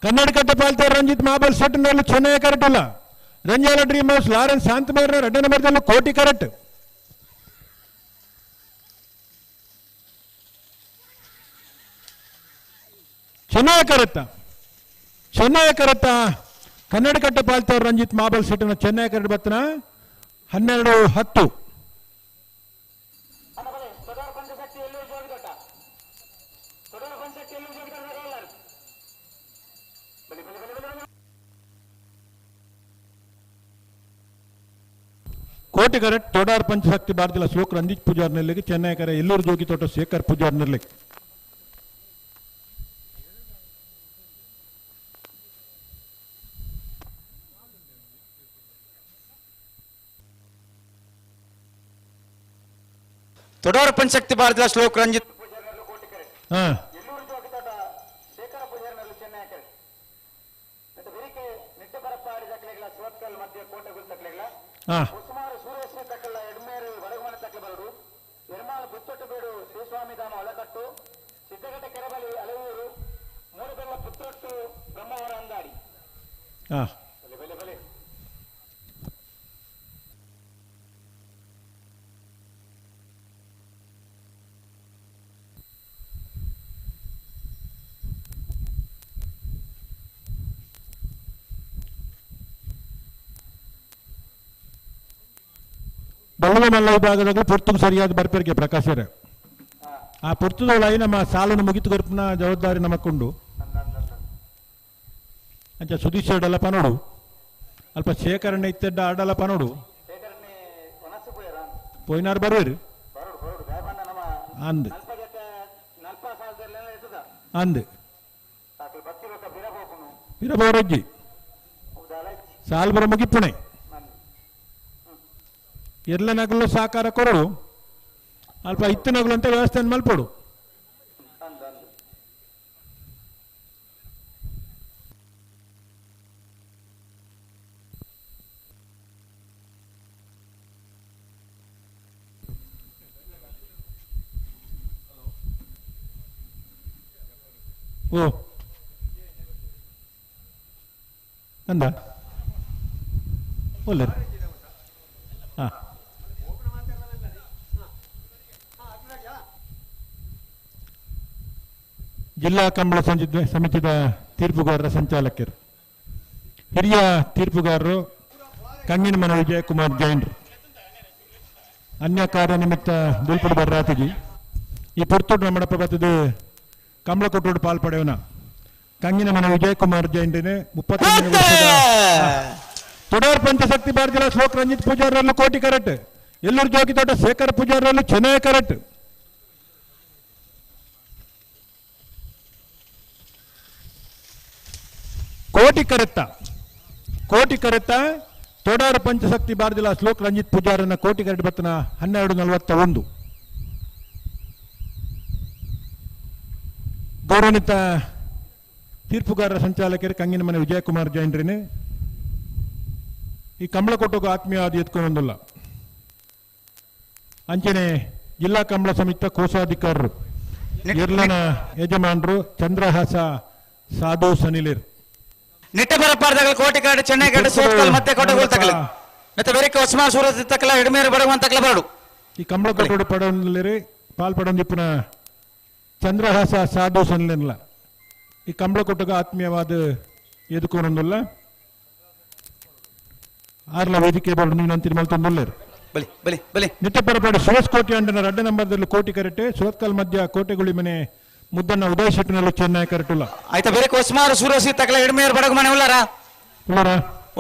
ಕನ್ನಡಕಟ್ಟ ಪಾಲ್ತಾರ ರಂಜಿತ್ ಮಾಬಲ್ ಶೆಟ್ಟಿನಲ್ಲಿ ಚೆನ್ನೈ ಕರೆಕ್ಟ್ ಅಲ್ಲ ರಂಜಾಲ ಡ್ರೀಮ್ ಹೌಸ್ ಲಾರೆನ್ಸ್ ಶಾಂತಮೇರ ಎರಡನೇ ನಂಬರ್ದಲ್ಲೂ ಕೋಟಿ ಕರೆಕ್ಟ್ ಚೆನ್ನೈ ಕರೆಕ್ಟ ಚೆನ್ನೈ ಕರೆಕ್ಟ ಕನ್ನಡಕಟ್ಟ ಪಾಲ್ತಾರ ರಂಜಿತ್ ಮಾಬಲ್ ಶೆಟ್ಟಿನ ಚೆನ್ನೈ ಕರೆಕ್ಟ್ ಬತ್ತನ 12:10. ಕೋಟಿ ಕರೆಕ್ಟ್ ತೋಡಾರ್ ಪಂಚಶಕ್ತಿ ಭಾರತಿಲ ಶ್ಲೋಕ್ ರಂಜಿತ್ ಪೂಜಾರ್ ನೆಲ್ಲಿಗೆ ಚೆನ್ನೈ ಕರೆ ಎಲ್ಲೂರು ಜೋಗಿ ತೋಟ ಶೇಖರ್ ಪೂಜಾರ್ ನೆಲ್ಲಿಗೆ. ತೊಡಾರು ಪಂಚಶಕ್ತಿ ಭಾರತದ ಶ್ಲೋಕ್ ರಂಜಿತ್ ಬಲ್ಲದ ವಿಭಾಗದಾಗ ಪೊರ್ತುಗೆ ಸರಿಯಾದ ಬರ್ಪೇರಿಗೆ ಪ್ರಕಾಶರೇ. ಆ ಪೊರ್ತುದೊಳಗೆ ನಮ್ಮ ಸಾಲನ್ನು ಮುಗಿತು ಕೊರ್ಪಿನ ಜವಾಬ್ದಾರಿ ನಮಕ್ಕುಂಡು. ಅಂಚ ಸುದೀಶ್ ಅಡಲ ಪನೋಡು ಅಲ್ಪ ಶೇಖರಣೆ ಇತ್ತೆಡ್ಡ ಅಡಲ ಪನೋಡು ಪೋಯಿನಾರು ಬರುವೇರು ಅಂದ್ ಅಂದ್ ಪಿರಬೋರಜ್ಜಿ ಸಾಲ್ ಬರ ಮುಗಿಪುಣೆ ಎರ್ಲ ನಗಲು ಸಾಕಾರ ಕೊರಡು ಅಲ್ಪ ಇತ್ತು ನಗಲು ಅಂತ ವ್ಯವಸ್ಥೆ ಮಲ್ಪಡು. ಓ ಅಂದ ಒಳ್ಳೆ ಹಾ ಜಿಲ್ಲಾ ಕಂಬಳ ಸಮಿತಿದ ತೀರ್ಪುಗಾರರ ಸಂಚಾಲಕರು ಹಿರಿಯ ತೀರ್ಪುಗಾರರು ಕಂಗಿನ ಮನ ವಿಜಯಕುಮಾರ್ ಜೈನ್ರು ಅನ್ಯ ಕಾರ್ಯ ನಿಮಿತ್ತ ಬುಲ್ಪುಡು ಬರ್ರಾತಿಜಿ ಈ ಪೊರ್ತುಡು ನಮ್ಮಡಪ್ಪ ಬತ್ತದು ಕಮಲ ಕೊಟ್ಟೋಡು ಪಾಲ್ ಪಡೆಯವನ ಕಂಗಿನ ಮನ ವಿಜಯಕುಮಾರ್ ಜೈನ್ರೇ 31 ವರ್ಷದ ತೊಡೋರ್ ಪಂಚಶಕ್ತಿ ಭಾರತಿಯ ಶ್ಲೋಕ್ ರಂಜಿತ್ ಪೂಜಾರಲ್ಲೂ ಕೋಟಿ ಕರೆಕ್ಟ್, ಎಲ್ಲೂರು ಜೋಗಿ ತೋಟ ಶೇಖರ್ ಪೂಜಾರಲ್ಲೂ ಚೆನ್ನೈ ಕರೆಕ್ಟ್. ಕೋಟಿ ಕರೆತ್ತ ಕೋಟಿ ಕರೆತ್ತ ತೋಡಾರ ಪಂಚಶಕ್ತಿ ಬಾರದಿಲ್ಲ ಶ್ಲೋಕ್ ರಂಜಿತ್ ಪೂಜಾರನ ಕೋಟಿ ಕರೆಟ್ ಬತ್ತನ 12:41. ಗೌರವಾನ್ವಿತ ತೀರ್ಪುಗಾರರ ಸಂಚಾಲಕರು ಕಂಗಿನ ಮನೆ ವಿಜಯಕುಮಾರ್ ಜೈನ್ರೇನೆ ಈ ಕಂಬಳ ಕೊಟ್ಟೋಗ ಆತ್ಮೀಯ ಆದಿ ಎತ್ಕೊಂಡೊಂದಲ್ಲ. ಅಂಚನೆ ಜಿಲ್ಲಾ ಕಂಬಳ ಸಮಿತಿ ಕೋಶಾಧಿಕಾರರು ಇರ್ಲನ ಯಜಮಾನರು ಚಂದ್ರಹಾಸ ಸಾಧು ಸನಿಲಿರ್ ನಿಟ್ಟಬರಪಾರ್ದಾಗ ಕೋಟಿ ಕಾಡು ಚೆನ್ನೈ ಕಾಡು ಸೋತ್ಕಲ್ ಮತ್ತೆ ಕೋಟೆಗೋಲ್ ತಕಲ ಮತ್ತೆ ಬೇರೆ ಉಸ್ಮಾನ್ ಸೂರತ್ ತಕಲ ಎಡಮೇರು ಬಡಗುವಂತ ತಕಲ ಬರಡು ಈ ಕಂಬಳ ಕೊಟ್ಟೋಡು ಪಡೊಂದಿರಿ ಪಾಲ್ ಪಡೊಂದಿಪ್ಪುನ ಚಂದ್ರಹಾಸ ಸಾಧು ಸನಿಲಿರ್ಲ ಈ ಕಂಬಳ ಕೊಟ್ಟಗ ಆತ್ಮೀಯವಾದ ಎದುಕೊಂಡೊಂದಲ್ಲ ಆರ್ಲ ವೇದಿಕೆ ಬರಡು ನೀನು ಅಂತಿನ ಮಲ್ತೊಂದುಲ್ಲೇರು ಬಲಿ ಬಲಿ ಬಲಿ ನಿಟ್ಟಪರಪಾಡು ಸುರೇಶ್ ಕೋಟಿ ಅಂಡನ ರಡ್ಡ ನಂಬರ್ದಲ್ಲಿ ಕೋಟಿ ಕರೆಟೆ ಸುರತ್ಕಲ್ ಮಧ್ಯ ಕೋಟೆಗುಳಿ ಮನೆ ಮುದ್ದಣ್ಣ ಉದಯ ಶೆಟ್ಟಿನಲ್ಲೂ ಚೆನ್ನೈ ಕರೆಟುಲ್ಲ ಆಯ್ತಾ ಬೇರೆ ಉಸ್ಮಾನ್ ಸೂರಸಿ ತಕಲ ಎಡಮೇರು ಬಡಗು ಮನೆ ಉಲ್ಲಾರ ಉಲ್ಲಾರ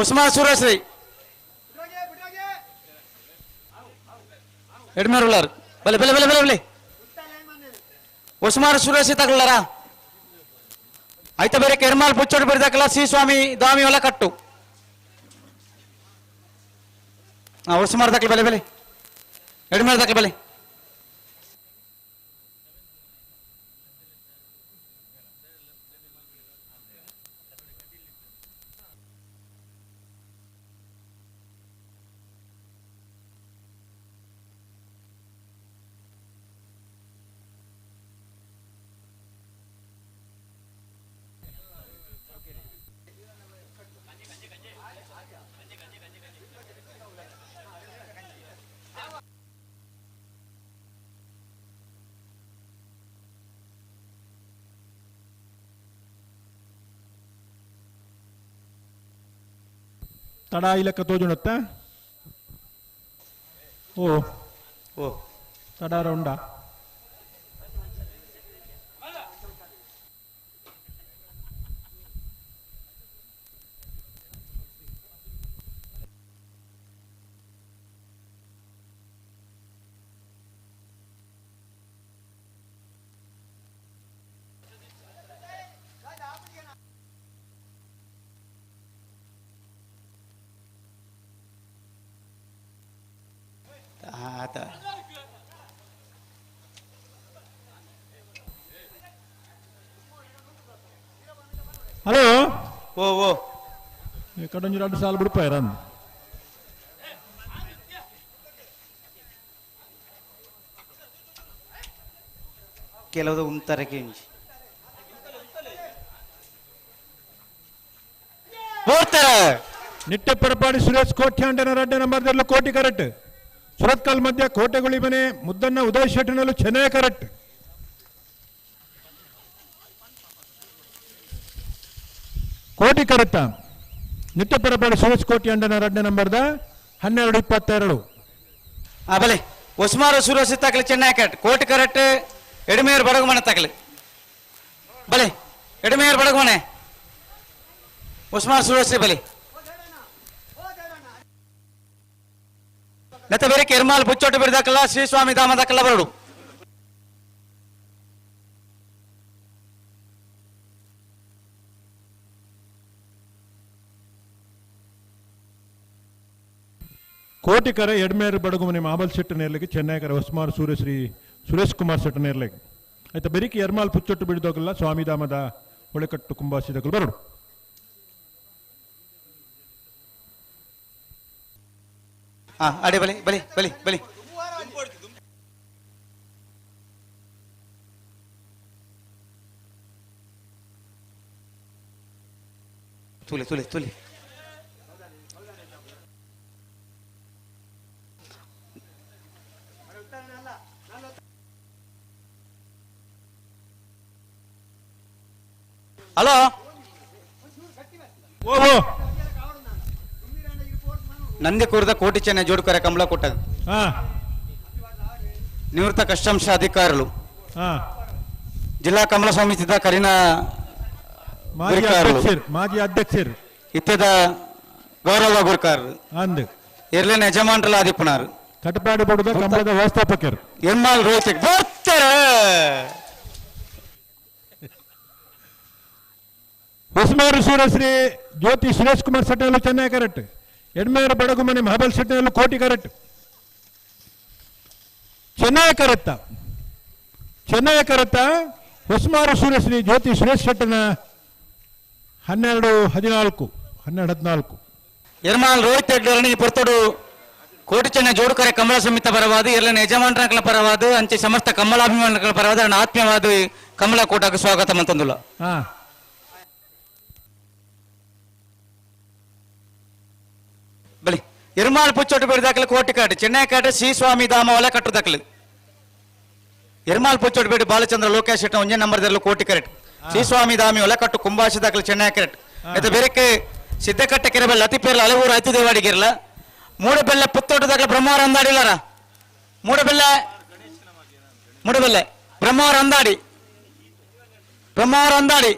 ಉಸ್ಮಾನ್ ಸೂರಸಿ ಎಡಮೇರು ಉಲ್ಲಾರ ಬಲೆ ಬಲೆ ಬಲೆ ಬಲೆ ಬಲೆ ಉಸ್ಮಾನ್ ಸೂರಸಿ ತಕಲಾರ ಆಯ್ತಾ ಬೇರೆ ಕೆರ್ಮಾಲ್ ಪುಚ್ಚೋಡು ಬಿಡ್ದಕ್ಕಲ್ಲ ಸಿ ಸ್ವಾಮಿ ದಾಮಿ ಒಲ ಕಟ್ಟು ಉಸ್ಮಾನ್ ತಕಲ ಬಲೆ ಬಲೆ ಎಡಮೇರು ತಕಲ ಬಲೆ ತಡ ಇಲಕ್ಕ ತೋಜುಣತ್ತ ಓ ಓ ತಡ ರೌಂಡ ಆತ ಓ ಓ ಕಡೊಂಜಿ ರಡ್ಡ್ ಸಾಲ್ ಬುಡ್ಪಾಯರ ಕೆಲವು ಉಂತರಕ್ಕೆ ಇಂಚಿ ನಿಟ್ಟೆ ಪರಪಾಡಿ ಸುರೇಶ್ ಕೋಟ್ಯಾಂಡನ ರಡ್ಡೆ ನಂಬರ್ದಲ್ಲೂ ಕೋಟಿ ಕರೆಕ್ಟ್. ಸುರತ್ಕಲ್ ಮಧ್ಯ ಕೋಟೆಗುಳಿ ಮನೆ ಮುದ್ದನ್ನ ಉದಯ್ ಶೆಟ್ಟಿನಲ್ಲೂ ಚೆನ್ನೈ ಕರೆಕ್ಟ್. ಕೋಟಿ ಕರೆಕ್ಟ. ನಿಟ್ಟೆ ಪರಪಾಡಿ ಸುರೇಶ್ ಕೋಟ್ಯಾಂಡನ ರಡ್ಡೆ ನಂಬರ್ದ 12-22. ಆ ಬಲೆ ಒಸ್ಮಾರು ಸುರೇಶ್ ತಕಲಿ ಚೆನ್ನೈ ಕರೆಕ್ಟ್. ಕೋಟಿ ಕರೆಕ್ಟ್. ಎಡಮೇರ್ ಬಡಗುಮನೆ ತಕಲಿ ಬಲೆ ಎಡಮೇರ್ ಬಡಗುಮನೆ ಉಸ್ಮಾನ್ ಸುರೇಶ್ ಬಲೆ ನೆತ್ತ ಬೇರೆ ಕೆರ್ಮಾಲ್ ಬುಚ್ಚೊಟ್ಟು ಬಿಡ್ದಕ್ಕಲ್ಲ ಶ್ರೀ ಸ್ವಾಮಿ ಧಾಮದಕ್ಕಲ್ಲ ಬರಡು. ಕೋಟಿಕರ ಎಡ್ಮೇರು ಬಡಗುಮನೆ ಮಾಬಲ್ ಶೆಟ್ಟ ನೇರ್ಲಿಗೆ ಚೆನ್ನೈಕರ ಹೊಸ್ಮಾರ್ ಸೂರ್ಯಶ್ರೀ ಸುರೇಶ್ ಕುಮಾರ್ ಶೆಟ್ಟ ನೇರ್ಲಿಗೆ ಆಯ್ತಾ ಬೆರಿಕಿ ಎರ್ಮಾಲ್ ಪುಚ್ಚೊಟ್ಟು ಬಿಡಿದೋಗಲ್ಲ ಸ್ವಾಮಿಧಾಮದ ಹೊಳೆಕಟ್ಟು ಕುಂಬಾಸಿದಕ್ಕಲು ಬರಡು. ಅಡೆ ಬಲಿ ಬಲಿ ಬಲಿ ಬಲಿ ತುಲೆ ತುಲೆ ತುಲೆ ಹಲೋ ಓಹೋ ನಂದಿ ಕೂರ್ದ ಕೋಟಿ ಚೆನ್ನ ಜೋಡ್ಕರೆ ಕಮಲ ಕೊಟ್ಟದು. ನಿವೃತ್ತ ಕಸ್ಟಮ್ಸ್ ಅಧಿಕಾರಿಗಳು ಜಿಲ್ಲಾ ಕಮಲ ಸಮಿತಿದ ಕರಿನ ಮಾಜಿ ಅಧ್ಯಕ್ಷರು ಇತ್ಯದ ಗೌರವ ಗುರುಕಾರರು ಅಂದ್ ಇರ್ಲಿನ ಯಜಮಾನ್ರಲ್ಲ ಆದಿಪ್ಪನಾರು ಕಟಪಾಡಿ ಬಡದ ಕಮಲದ ವ್ಯವಸ್ಥಾಪಕರು ಎಮ್ಮಾಲ್ ರೋಹಿತ್ ಬರ್ತಾರೆ. ಹೊಸಮೇರು ಸೂರ್ಯಶ್ರೀ ಜ್ಯೋತಿ ಸುರೇಶ್ ಕುಮಾರ್ ಸೆಟ್ಟಲ್ಲೂ ಚೆನ್ನೈ ಕರೆಕ್ಟ್. ಎಡ್ಮೇರು ಬಡಗುಮನೆ ಮಹಬಲ್ ಶೆಟ್ಟಿನಲ್ಲೂ ಕೋಟಿ ಕರೆಕ್ಟ್. ಚೆನ್ನೈ ಕರೆಕ್ಟ. ಚೆನ್ನೈ ಕರೆಕ್ಟ. ಹೊಸಮಾರು ಸೂರ್ಯಶ್ರೀ ಜ್ಯೋತಿ ಸುರೇಶ್ ಶೆಟ್ಟನ 12-14 12-14. ಎರ್ಮಾಲ್ ರೋಹಿತ್ ಹೆಗ್ಡೆರನಿ ಪೊರ್ತೊಡು ಕೋಟಿ ಚೆನ್ನ ಜೋಡುಕರೆ ಕಮಲ ಸಮಿತ ಪರವಾದ ಇರ್ಲಿನ ಯಜಮಾನರ ಪರವಾದ ಅಂಚೆ ಸಮಸ್ತ ಕಮಲಾಭಿಮಾನಿಗಳ ಪರವಾದ ನನ್ನ ಆತ್ಮೀಯವಾದ ಕಮಲ ಕೋಟಕ್ಕೆ ಸ್ವಾಗತ ಮಂತಂದುಲ್ಲ. ಬಲಿ ಎರ್ಮಾಲ್ ಪುಚ್ಚೊಟ್ಟು ಬೇಡಿ ಕೋಟಿ ಕಾಟು ಚೆನ್ನೈ ಕಾಟು ಶ್ರೀ ಸ್ವಾಮಿ ಧಾಮ ಒಲೆ ಕಟ್ಟು ದಾಖಲೆ. ಎರ್ಮಾಲ್ ಪುಚ್ಚೊಟ್ಟು ಬೇಡಿ ಬಾಲಚಂದ್ರ ಲೋಕೇಶ್ ಶೆಟ್ಟ ಒಂದೇ ನಂಬರ್ ದಲ್ಲೂ ಕೋಟಿ ಕರೆಕ್ಟ್. ಶ್ರೀ ಸ್ವಾಮಿ ಧಾಮಿ ಒಲೆ ಕಟ್ಟು ಕುಂಬಾಶಿ ದಾಖಲೆ ಚೆನ್ನೈ ಕರೆಕ್ಟ್. ಮತ್ತೆ ಬೇರೆಕ್ಕೆ ಸಿದ್ದಕಟ್ಟೆ ಕೆರೆಬೆಲ್ಲ ಅತಿಪೇರ್ಲ ಅಲೆವೂರು ಐತು ದೇವಾಡಿಗಿರಲ್ಲ ಮೂಡಬೆಲ್ಲ ಪುತ್ತೋಟ ದಾಖಲೆ ಬ್ರಹ್ಮವರ ಅಂದಾಡಿಲ್ಲಾರ ಮೂಡಬೆಲ್ಲ ಮೂಡಬೆಲ್ಲೆ ಬ್ರಹ್ಮವರ ಅಂದಾಡಿ ಬ್ರಹ್ಮವರ ಅಂದಾಡಿ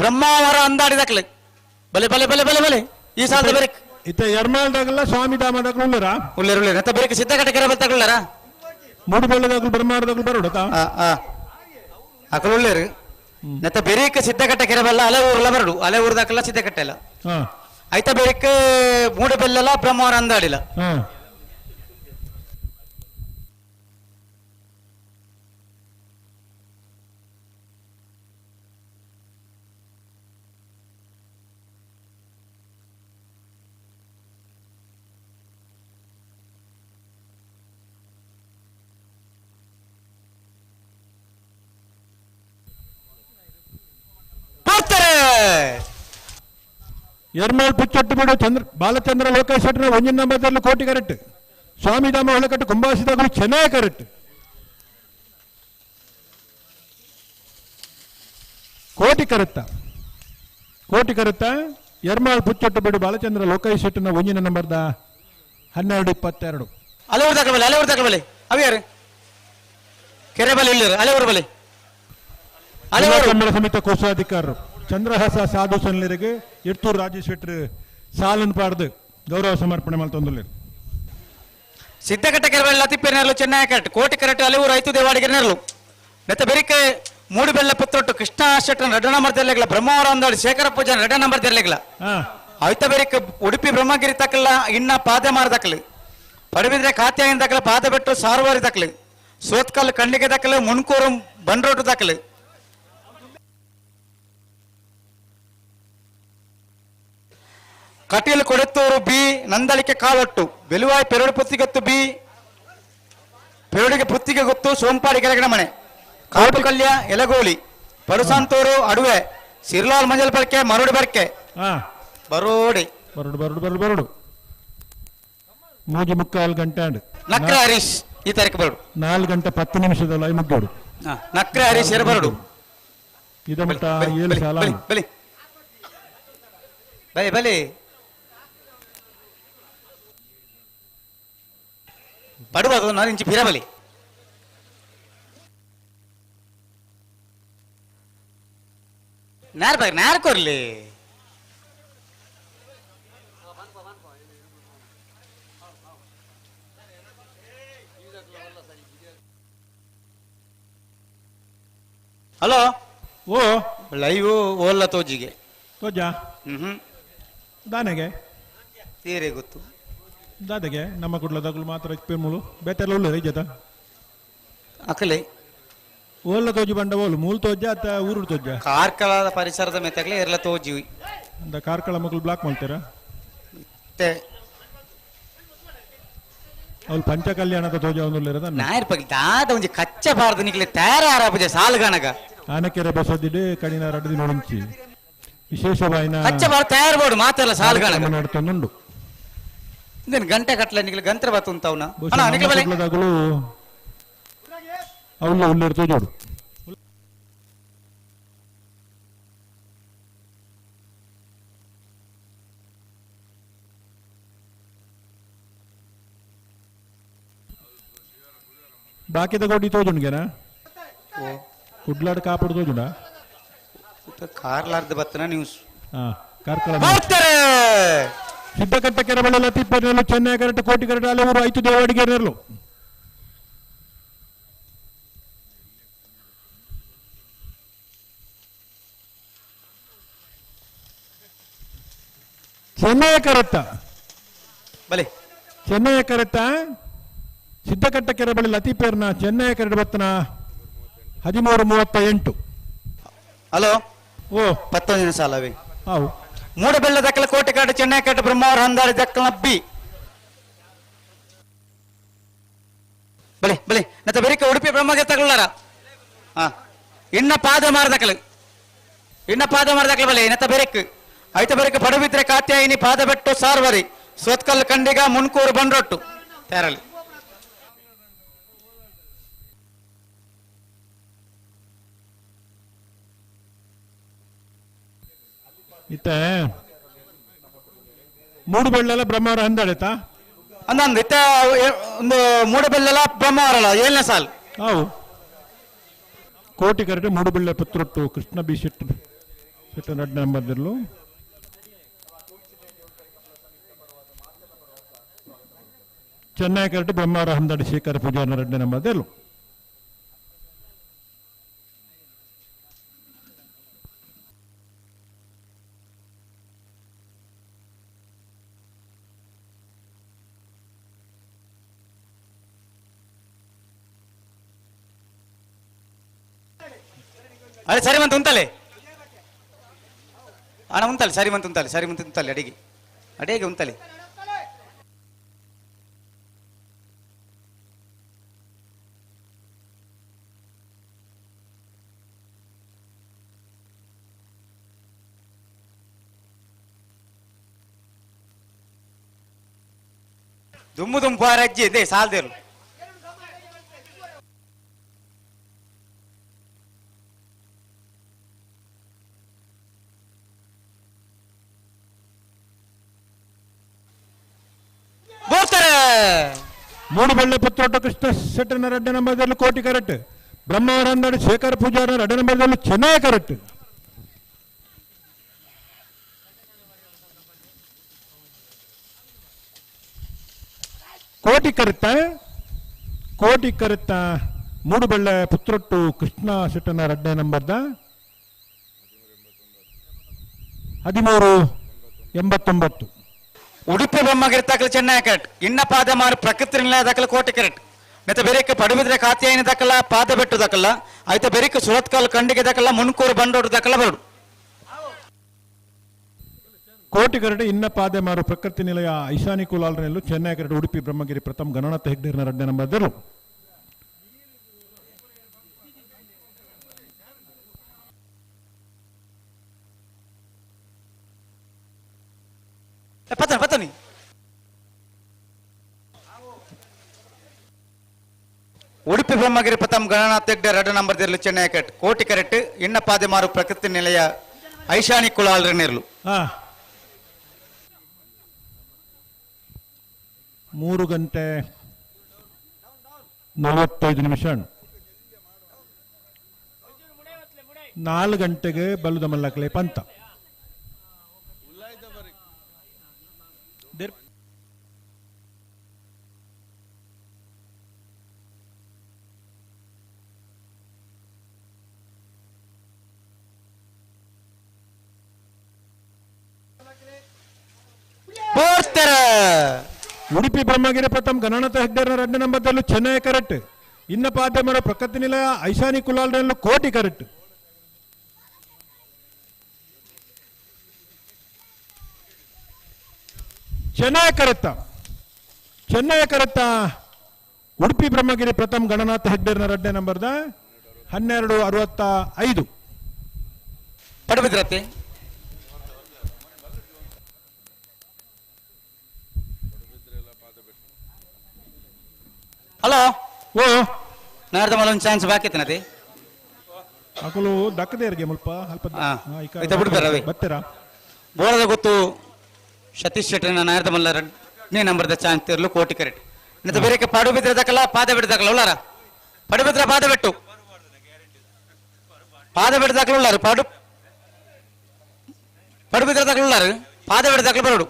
ಬ್ರಹ್ಮಾವರ ಅಂದಾಡಿ ದಾಖಲೆ. ಬಲೆ ಬಲೆ ಬಲೆ ಬಲೆ ಬಲೆ ಈ ಸಾಲದ ಬೇರೆ ಇತ್ತ ಎರ್ಮಾಲ್ದಾಗಲ್ಲ ಸ್ವಾಮಿ ಧಾಮದಾಗಲ ಉಳ್ಳಾರ ಉಳ್ಳೇರು ಉಳ್ಳೇರು ಮತ್ತೆ ಬೇರೆ ಸಿದ್ದಕಟ್ಟೆ ಕೆರೆ ಬತ್ತಾಗಲ್ಲಾರ ಮೂಡುಬೆಲ್ಲದಾಗಲು ಬ್ರಹ್ಮಾರದಾಗಲು ಬರೋಡ ಅಕಲು ಉಳ್ಳೇರು ಮತ್ತೆ ಬೇರೆಕ ಸಿದ್ದಕಟ್ಟೆ ಕೆರೆ ಬಲ್ಲ ಅಲೆ ಊರ್ಲ ಬರಡು ಅಲೆ ಊರ್ದಾಕಲ್ಲ ಸಿದ್ದಕಟ್ಟೆ ಇಲ್ಲ ಆಯ್ತಾ ಬೇರೆಕ್ ಮೂಡಬೆಲ್ಲಲ್ಲ ಬ್ರಹ್ಮವರ ಅಂದಾಡಿಲ್ಲ. ಎರ್ಮಾಲ್ ಪುಚ್ಚೊಟ್ಟು ಬಿಡು ಚಂದ್ರ ಬಾಲಚಂದ್ರ ಲೋಕೇಶ್ ಶೆಟ್ಟರ ಒಂಜಿನ ನಂಬರ್ದಲ್ಲಿ ಕೋಟಿ ಕರೆಕ್ಟ್. ಸ್ವಾಮಿಧಾಮ ಹೊಳಕಟ್ಟು ಕುಂಬಾಸಿದಾಗಲು ಚೆನ್ನೈ ಕರೆಕ್ಟ್. ಕೋಟಿ ಕರೆಕ್ಟ. ಕೋಟಿ ಕರೆಕ್ಟ. ಎರ್ಮಾಲ್ ಪುಚ್ಚೊಟ್ಟು ಬಿಡು ಬಾಲಚಂದ್ರ ಲೋಕೇಶ್ ಶೆಟ್ಟನ ಒಂಜಿನ ನಂಬರ್ದ 12-22. ಅಲೆ ಊರು ದಾಖಲೆ ಅಲೆ ಊರು ದಾಖಲೆ ಅವ್ಯಾರು ಕೆರೆ ಬಲಿ ಇಲ್ಲ ಅಲೆ ಊರು ಬಲಿ ಕನ್ನಡ ಸಮಿತಿ ಕೋಶಾಧಿಕಾರರು ಚಂದ್ರಹಾಸ ಸಾಧು ಸನ್ಲರಿಗೆ ಎಡ್ತೂರು ರಾಜೇಶ್ ಶೆಟ್ಟರು ಸಾಲನ್ ಪಾಡ್ದು ಗೌರವ ಸಮರ್ಪಣೆ ಮಲ್ತೊಂದುಲ್ಲೆರ್. ಸಿದ್ದಕಟ್ಟೆ ಕೆರೆಬೆಲ್ಲ ಅತಿಪೇರ್ನರ್ಲು ಚೆನ್ನೈ ಕರೆಕ್ಟ್. ಕೋಟಿ ಕರೆಕ್ಟ್ ಅಲೆವೂರು ಐತು ದೇವಾಡಿಗೆ ನೆರಳು ನೆತ್ತ ಬೆರಿಕೆ ಮೂಡುಬೆಲ್ಲ ಪುತ್ತೊಟ್ಟು ಕೃಷ್ಣ ಶೆಟ್ಟನ ರಡ್ಡ ನಂಬರ್ ತೆರಲಿಲ್ಲ ಬ್ರಹ್ಮಾವರ ಅಂದಾಡಿ ಶೇಖರ ಪೂಜಾನ ರಡ್ಡ ನಂಬರ್ ತೆರಲಿಲ್ಲ. ಐತ ಬೆರಿಕೆ ಉಡುಪಿ ಬ್ರಹ್ಮಗಿರಿ ತಕ್ಕಲ್ಲ ಇನ್ನ ಪಾದೆ ಮಾರದಕ್ಕಲು ಪಡಬಿದ್ರೆ ಕಾತ್ಯಾಯನ ದಕ್ಕಲ ಪಾದ ಬೆಟ್ಟು ಸಾರುವಾರಿ ದಕ್ಕಲು ಸೋತ್ಕಲ್ Khandige ದಕ್ಕಲು Munkur ಬಂಡ್ರೋಟು ದಕ್ಕಲು. Kateel Kodettur B Nandalike Kalottu Beluvai Perode ಪುತ್ತಿಗತ್ತು B ಪೆರಡಿಗೆ Puttige ಗೊತ್ತು ಸೋಂಪಾಡಿ ಕೆಳಗಿನ ಮನೆ ಕಾಪು ಕಲ್ಯ ಎಲಗೋಲಿ ಪಡುಸಾಂತೂರು ಅಡುವೆ ಸಿರ್ಲಾಲ್ ಮಂಜಲ್ ಬರ್ಕೆ ಮರೋಡಿ ಬರ್ಕೆ ಬರೋಡಿ ಬರಡು ಬರಡು ಬರಡು ಬರಡು ಮೂಜಿ ಮುಕ್ಕಾಲು ಗಂಟೆ ಆಂಡ್ ನಕ್ರೆ ಹರೀಶ್ ಈ ತಾರೀಕು ಬರಡು 4 ಗಂಟೆ 10 ನಿಮಿಷದಲ್ಲಿ ಮುಗ್ಗೋಡು. ನಕ್ರೆ ಹರೀಶ್ ಎರ ಬರಡು. ಇದ ಮಟ್ಟ 7 ಸಾಲ. ಬಲಿ ಬಲಿ ಬಲಿ ಪಡುವುದು ನಾನು ಇಂಚಿ ಪಿರಬಲಿ. ನಾರ್ ಬಾಗ ನಾರ್ ಕೊರ್ಲಿ. ಹಲೋ ಓ ಲೈವ್ ಓಲ್ಲ ತೋಜಿಗೆ ತೋಜಾ ಹ್ಮ್ ದಾನೆಗೆ ತೀರೆ ಗೊತ್ತು ದಾದಗೆ ನಮ್ಮ ಕುಡ್ಲದಾಗಲು ಮಾತ್ರ ಪೆಮ್ಮುಳು ಬೇತೆಲ್ಲ ಉಳ್ಳ ಜತ ಅಕಲೆ ಓಲ್ಲ ತೋಜಿ ಬಂಡ ಓಲು ಮೂಲ ತೋಜ ಅತ್ತ ಊರು ತೋಜ ಕಾರ್ಕಳದ ಪರಿಸರದ ಮೆತ್ತಗಲೆ ಇರಲ ತೋಜಿ ಅಂದ ಕಾರ್ಕಳ ಮಕ್ಕಳು ಬ್ಲಾಕ್ ಮಾಡ್ತಾರ ಮತ್ತೆ ಅವ್ಳು ಪಂಚಕಲ್ಯಾಣದ ತೋಜ ಒಂದು ಇರೋದ ನಾಯರ್ ಪಗಿ ದಾದ ಒಂಜಿ ಕಚ್ಚ ಬಾರದು ನಿಕ್ಲೆ ತಯಾರ ಆರಾಪುಜೆ ಸಾಲ್ಗಣಗ ಆನಕೆರೆ ಬಸದಿಡು ಕಡಿನ ರಡ್ಡು ದಿನ ಮುಂಚಿ ವಿಶೇಷವಾಯಿನ ಕಚ್ಚ ಬಾರ ತಯಾರು ಬೋಡು ಮಾತೆಲ್ಲ ಸಾಲ್ಗಣಗ ನಡ್ತೊಂದುಂಡು ಇಂದೇನು ಗಂಟೆ ಕಟ್ಲೆ ನಿಕ್ಲೆ ಗಂತ್ರ ಬತ್ತುಂತವ್ನ ಬಹುಶಃ ನಮ್ಮ ಕುಡ್ಲದಾಗಲು ಅವ್ಲ ಉಳ್ಳೇರು ತೋಜೋಡು. ಬಾಕಿದ ಗೋಡಿ ತೋಜುಂಡ್ಗೆನಾ ಕುಡ್ಲಾಡ್ ಕಾಪುಡು ತೋಜುಂಡ ಕಾರ್ಲಾರ್ದ ಬತ್ತನ ನ್ಯೂಸ್ ಕಾರ್ಕಳ ಸಿದ್ದಕಟ್ಟ ಕೆರಬಳ್ಳ ತಿಪ್ಪನೆಲ್ಲ ಚೆನ್ನೈ ಕರೆಕ್ಟ್ ಕೋಟಿ ಕರೆಕ್ಟ್ ಅಲ್ಲೇ ಊರು ಐತು ದೇವಾಡಿಗೆ ನೆರಳು. ಚೆನ್ನೈ ಕರೆಕ್ಟ ಬಲೆ ಚೆನ್ನೈ ಕರೆಕ್ಟ ಸಿದ್ದಕಟ್ಟ ಕೆರಬಳ್ಳಿ ಲತೀಪೇರ್ನ ಚೆನ್ನೈ ಕರೆಕ್ಟ್ ಬತ್ತನ 13:38. ಹಲೋ ಓ 19 ಸಾಲವೇ ಹಾವು ಮೂಡಬೆಲ್ಲ ದಕ್ಕಲ ಕೋಟೆಕಾಡು ಚೆನ್ನೈ ಕಟ್ಟ ಬ್ರಹ್ಮಾವರ ಹಂದಾರಿ ದಕ್ಕಲ ಬಿ ಬಲೆ ಬಲೆ ನತ್ತ ಬೆರಿಕ ಉಡುಪಿ ಬ್ರಹ್ಮಗೆ ತಗೊಳ್ಳಾರ ಹಾ ಇನ್ನ ಪಾದ ಮಾರದಕ್ಕಲು ಇನ್ನ ಪಾದ ಮಾರದಕ್ಕಲು ಬಲೆ ನತ್ತ ಬೆರಕ್ ಐತ ಬೆರಕ್ ಪಡುಬಿದ್ರೆ ಕಾತ್ಯಾಯಿನಿ ಪಾದ ಬೆಟ್ಟು ಸಾರ್ವರಿ ಸೋತ್ಕಲ್ ಕಂಡಿಗ ಮುನ್ಕೂರು ಬಂಡ್ರೊಟ್ಟು ತೇರಲಿ ಇತ್ತ ಮೂಡುಬೆಳ್ಳೆಲ್ಲ ಬ್ರಹ್ಮಾವರ ಹಂದಾಡೈತಾ ಅಂದಂದು ಇತ್ತ ಒಂದು ಮೂಡಬೆಲ್ಲೆಲ್ಲ ಬ್ರಹ್ಮಾವರಲ್ಲ 7ನೇ ಸಾಲ್ how ಕೋಟಿ ಕರೆಕ್ಟ್ ಮೂಡುಬೆಳ್ಳೆ ಪತ್ರೊಟ್ಟು ಕೃಷ್ಣ ಬಿ ಶೆಟ್ಟಿ ಶೆಟ್ಟ ನಡ್ ನಂಬರ್ದಿರ್ಲು ಚೆನ್ನೈ ಕರೆಕ್ಟ್ ಬ್ರಹ್ಮಾವರ ಹಂದಾಡಿ ಶೇಖರ ಪೂಜಾರನ ಎರಡನೇ ನಂಬರ್ದಿರ್ಲು. ಅರೆ ಸರಿ ಮಂತ ಉಂತಲೆ ಅಣ್ಣ ಉಂತಲೆ ಸರಿ ಮಂತ ಉಂತಲೆ ಸರಿ ಮಂತ ಉಂತಲೆ ಅಡಿಗೆ ಅಡಿಗೆ ಉಂತಲೆ ದುಮ್ಮು ದುಂಪು ಅಜ್ಜಿ ಇದೆ ಸಾಲ್ದೇರು ಮೂಡುಬೆಳ್ಳೆ ಪುತ್ರೋಟ ಕೃಷ್ಣ ಶೆಟ್ಟನ ಎರಡನೇ ನಂಬರ್ದಲ್ಲಿ ಕೋಟಿ ಕರೆಕ್ಟ್ ಬ್ರಹ್ಮಾವರ ಹಂದಾಡಿ ಶೇಖರ ಪೂಜಾರ ಎರಡನೇ ನಂಬರ್ದಲ್ಲಿ ಚೆನ್ನೈ ಕರೆಕ್ಟ್. ಕೋಟಿ ಕರೆಕ್ಟ ಕೋಟಿ ಕರೆಕ್ಟ ಮೂಡುಬೆಳ್ಳೆ ಪುತ್ರೊಟ್ಟು ಕೃಷ್ಣ ಶೆಟ್ಟನ ಎರಡನೇ ನಂಬರ್ದ 13:89. ಉಡುಪಿ ಬೊಮ್ಮಗಿರ್ತಕ್ಕಲ ಚೆನ್ನೈ ಕರೆಕ್ಟ್ ಇನ್ನ ಪಾದ ಮಾರು ಪ್ರಕೃತಿ ನಿಲಯ ದಕ್ಕಲ ಕೋಟೆ ಕರೆಕ್ಟ್ ಮತ್ತೆ ಬೆರಿಕ ಪಡುಬಿದ್ರೆ ಕಾತ್ಯಾಯಿನ ದಕ್ಕಲ ಪಾದ ಬೆಟ್ಟು ದಕ್ಕಲ ಆಯ್ತ ಬೆರಿಕ ಸುರತ್ಕಲ್ ಕಂಡಿಗೆ ದಕ್ಕಲ ಮುನ್ಕೂರು ಬಂಡೋಡು ದಕ್ಕಲ ಬರಡು. ಕೋಟಿ ಕರಟೆ ಇನ್ನ ಪಾದೆ ಮಾರು ಪ್ರಕೃತಿ ನಿಲಯ Aishani ಕುಲಾಲ್ರನೆಲ್ಲು Chennai karate Udupi Brahmagiri Prathama Gananatha ಹೆಗ್ಡೇರ್ನ ರಡ್ಡೆ number. ಪತನಿ ಪತನಿ Udupi Brahmagiri Prathama Gananatha Hegde ರಡ್ಡ number ದಿರ್ಲು Chennai ಕರೆಕ್ಟ್ ಕೋಟಿ ಕರೆಕ್ಟ್ ಇನ್ನ ಪಾದೆ ಮಾರು ಪ್ರಕೃತಿ ನಿಲಯ ಐಶಾನಿ ಕುಲಾಲ್ರನೆರ್ಲು. 3 ಗಂಟೆ 45 ನಿಮಿಷ. 4 ಗಂಟೆಗೆ ಬಲ್ಲುದ ಮಲ್ಲಕ್ಲೆ ಪಂತ. ಉಡುಪಿ ಬ್ರಹ್ಮಗಿರಿ ಪ್ರಥಮ ಗಣನಾಥ ಹೆಗ್ಡೇರ್ನ ರಡ್ಡ ನಂಬರ್ದಲ್ಲೂ ಚೆನ್ನೈ ಕರೆಕ್ಟ್ ಇನ್ನ ಪಾದ್ಯಮರ ಪ್ರಕೃತಿ ನಿಲಯ ಐಶಾನಿ ಕುಲಾಲ್ರಲ್ಲೂ ಕೋಟಿ ಕರೆಕ್ಟ್. ಚೆನ್ನೈ ಕರೆಕ್ತ ಚೆನ್ನೈ ಕರೆಕ್ತ ಉಡುಪಿ ಬ್ರಹ್ಮಗಿರಿ ಪ್ರಥಮ ಗಣನಾಥ ಹೆಗ್ಡೇರ್ನ ರಡ್ಡೆ ನಂಬರ್ದ 12:65. ಪಡಬಿದ್ರತೆ ಹಲೋ ಓ ನಾಡ್ದ ಮಲೊಂದು ಚಾನ್ಸ್ ಬಾಕಿ ಇತ್ತನತಿ ಅಕುಲು ದಕ್ಕದೇರ್ಗೆ ಮುಲ್ಪ ಅಲ್ಪ ಇತ್ತ ಬಿಡ್ತಾರ ಅವೇ ಬತ್ತೀರಾ ಬೋಳದ ಗೊತ್ತು ಸತೀಶ್ ಶೆಟ್ಟರ್ನ ನಾಡ್ದ ಮಲ್ಲ ಎರಡನೇ ನಂಬರ್ದ ಚಾನ್ಸ್ ತಿರ್ಲು ಕೋಟಿ ಕರೆಕ್ಟ್. ಇನ್ನತ ಬೇರೆ ಪಾಡು ಬಿದ್ರೆ ದಕ್ಕಲ್ಲ ಪಾದ ಬಿಡ್ದಕ್ಕಲ್ಲ ಉಳ್ಳಾರ ಪಡು ಬಿದ್ರೆ ಪಾದ ಬಿಟ್ಟು ಪಾದ ಬಿಡ್ದಾಕಲ ಉಳ್ಳಾರು ಪಾಡು ಪಡು ಬಿದ್ರೆ ದಾಖಲು ಉಳ್ಳಾರು ಪಾದ ಬಿಡ್ದಾಕಲು ಬರೋಡು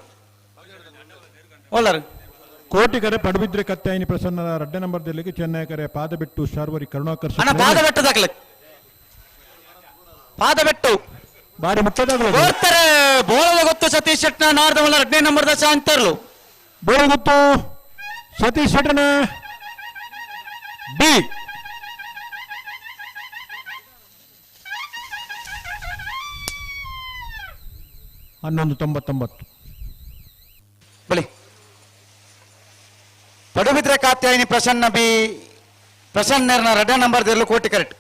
ಉಳ್ಳಾರು. ಕೋಟಿ ಕರೆ ಪಡುಬಿದ್ರೆ ಕತ್ತಾಯಿನಿ ಪ್ರಸನ್ನ ರಡ್ಡೆ ನಂಬರ್ ದಿಲ್ಲಿಗೆ ಚೆನ್ನೈ ಕರೆ ಪಾದ ಬಿಟ್ಟು ಶಾರ್ವರಿ ಕರುಣಾಕರ್ ಅಣ್ಣ ಪಾದ ಬೆಟ್ಟು ದಾಖಲೆ ಪಾದ ಬೆಟ್ಟು ಬಾರಿ ಮುಟ್ಟದಾಗಲು ಬೋರ್ತಾರೆ. ಬೋಳದ ಗೊತ್ತು ಸತೀಶ್ ಶೆಟ್ನ ನಾರ್ದ ಮಲ್ಲ ಎರಡನೇ ನಂಬರ್ದ ಶಾಂತರ್ಲು. ಬೋಳ ಗೊತ್ತು ಸತೀಶ್ ಶೆಟ್ಟನ ಬಿ 11:99. ಬಳಿ ಪಡುಬಿದ್ರೆ ಕಾತ್ಯಾಯಿನಿ ಪ್ರಸನ್ನ ಬಿ ಪ್ರಸನ್ನರ್ನ ರಡ್ಡ ನಂಬರ್ ದಿರ್ಲು ಕೋಟಿ ಕರೆಕ್ಟ್.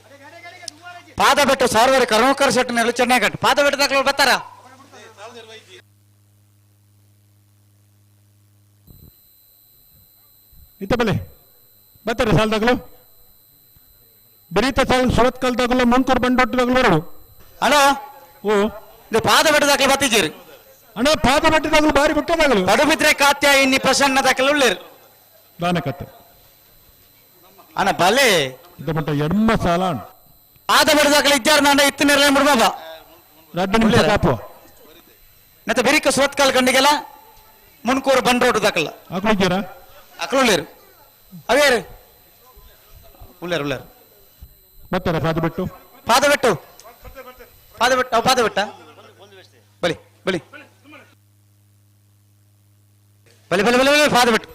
ಪಾದ ಬೆಟ್ಟು ಸಾರ್ವರಿ ಕರುಣಾಕರ್ ಶೆಟ್ಟ ನೆರಳು ಚೆನ್ನೈ ಕಟ್ ಪಾದ ಬೆಟ್ಟು ದಾಖಲು ಬರ್ತಾರ. ಇತ್ತ ಬಲೆ ಬರ್ತಾರೆ ಸಾಲದಾಗಲು ಬೆರೀತ ಸಾಲ ಸುರತ್ ಕಲ್ದಾಗಲು ಮುಂಕೂರು ಬಂಡೊಟ್ಟದಾಗಲು ಬರೋಡು. ಹಲೋ ಓ ಇದು ಪಾದ ಬೆಟ್ಟು ದಾಖಲು ಬತ್ತಿದ್ದೀರಿ ಅಣ್ಣ ಪಾದ ಬೆಟ್ಟದಾಗಲು ಬಾರಿ ಬಿಟ್ಟದಾಗಲು ಪಡುಬಿದ್ರೆ ಕಾತ್ಯಾಯಿನಿ ಪ್ರಸನ್ನ ದಾಖಲು ಉಳ್ಳೇರು ದಾನಕತ್ತೆ ಅಣ್ಣ ಬಲೆ ಇದ್ದ ಮಟ್ಟ ಎಡ್ಮ ಸಾಲ ಪಾದ ಬೆಟ್ಟದಾಗಲು ಇದ್ದಾರ ನಾನ ಇತ್ತು ನೆರಳೆ ಮುಡ್ಬಾಬ ರಡ್ಡ ನಿಮಿಷ ಕಾಪುವ ಮತ್ತೆ ಬೆರಿಕ ಸುರತ್ಕಲ್ ಕಂಡಿಗೆಲ್ಲ ಮುನ್ಕೂರು ಬಂಡ್ ರೋಡ್ ದಾಖಲ ಅಕಲು ಇದ್ದೀರಾ ಅಕಲು ಉಳ್ಳೇರು ಅವೇರು ಉಳ್ಳೇರು ಉಳ್ಳೇರು ಬರ್ತಾರ ಪಾದ ಬಿಟ್ಟು ಪಾದ ಬಿಟ್ಟು ಪಾದ ಬಿಟ್ಟು ಅವು ಪಾದ ಬಿಟ್ಟ ಬಲಿ ಬಲಿ ಬಲಿ ಬಲಿ ಬಲಿ ಬಲಿ ಪಾದ ಬಿಟ್ಟು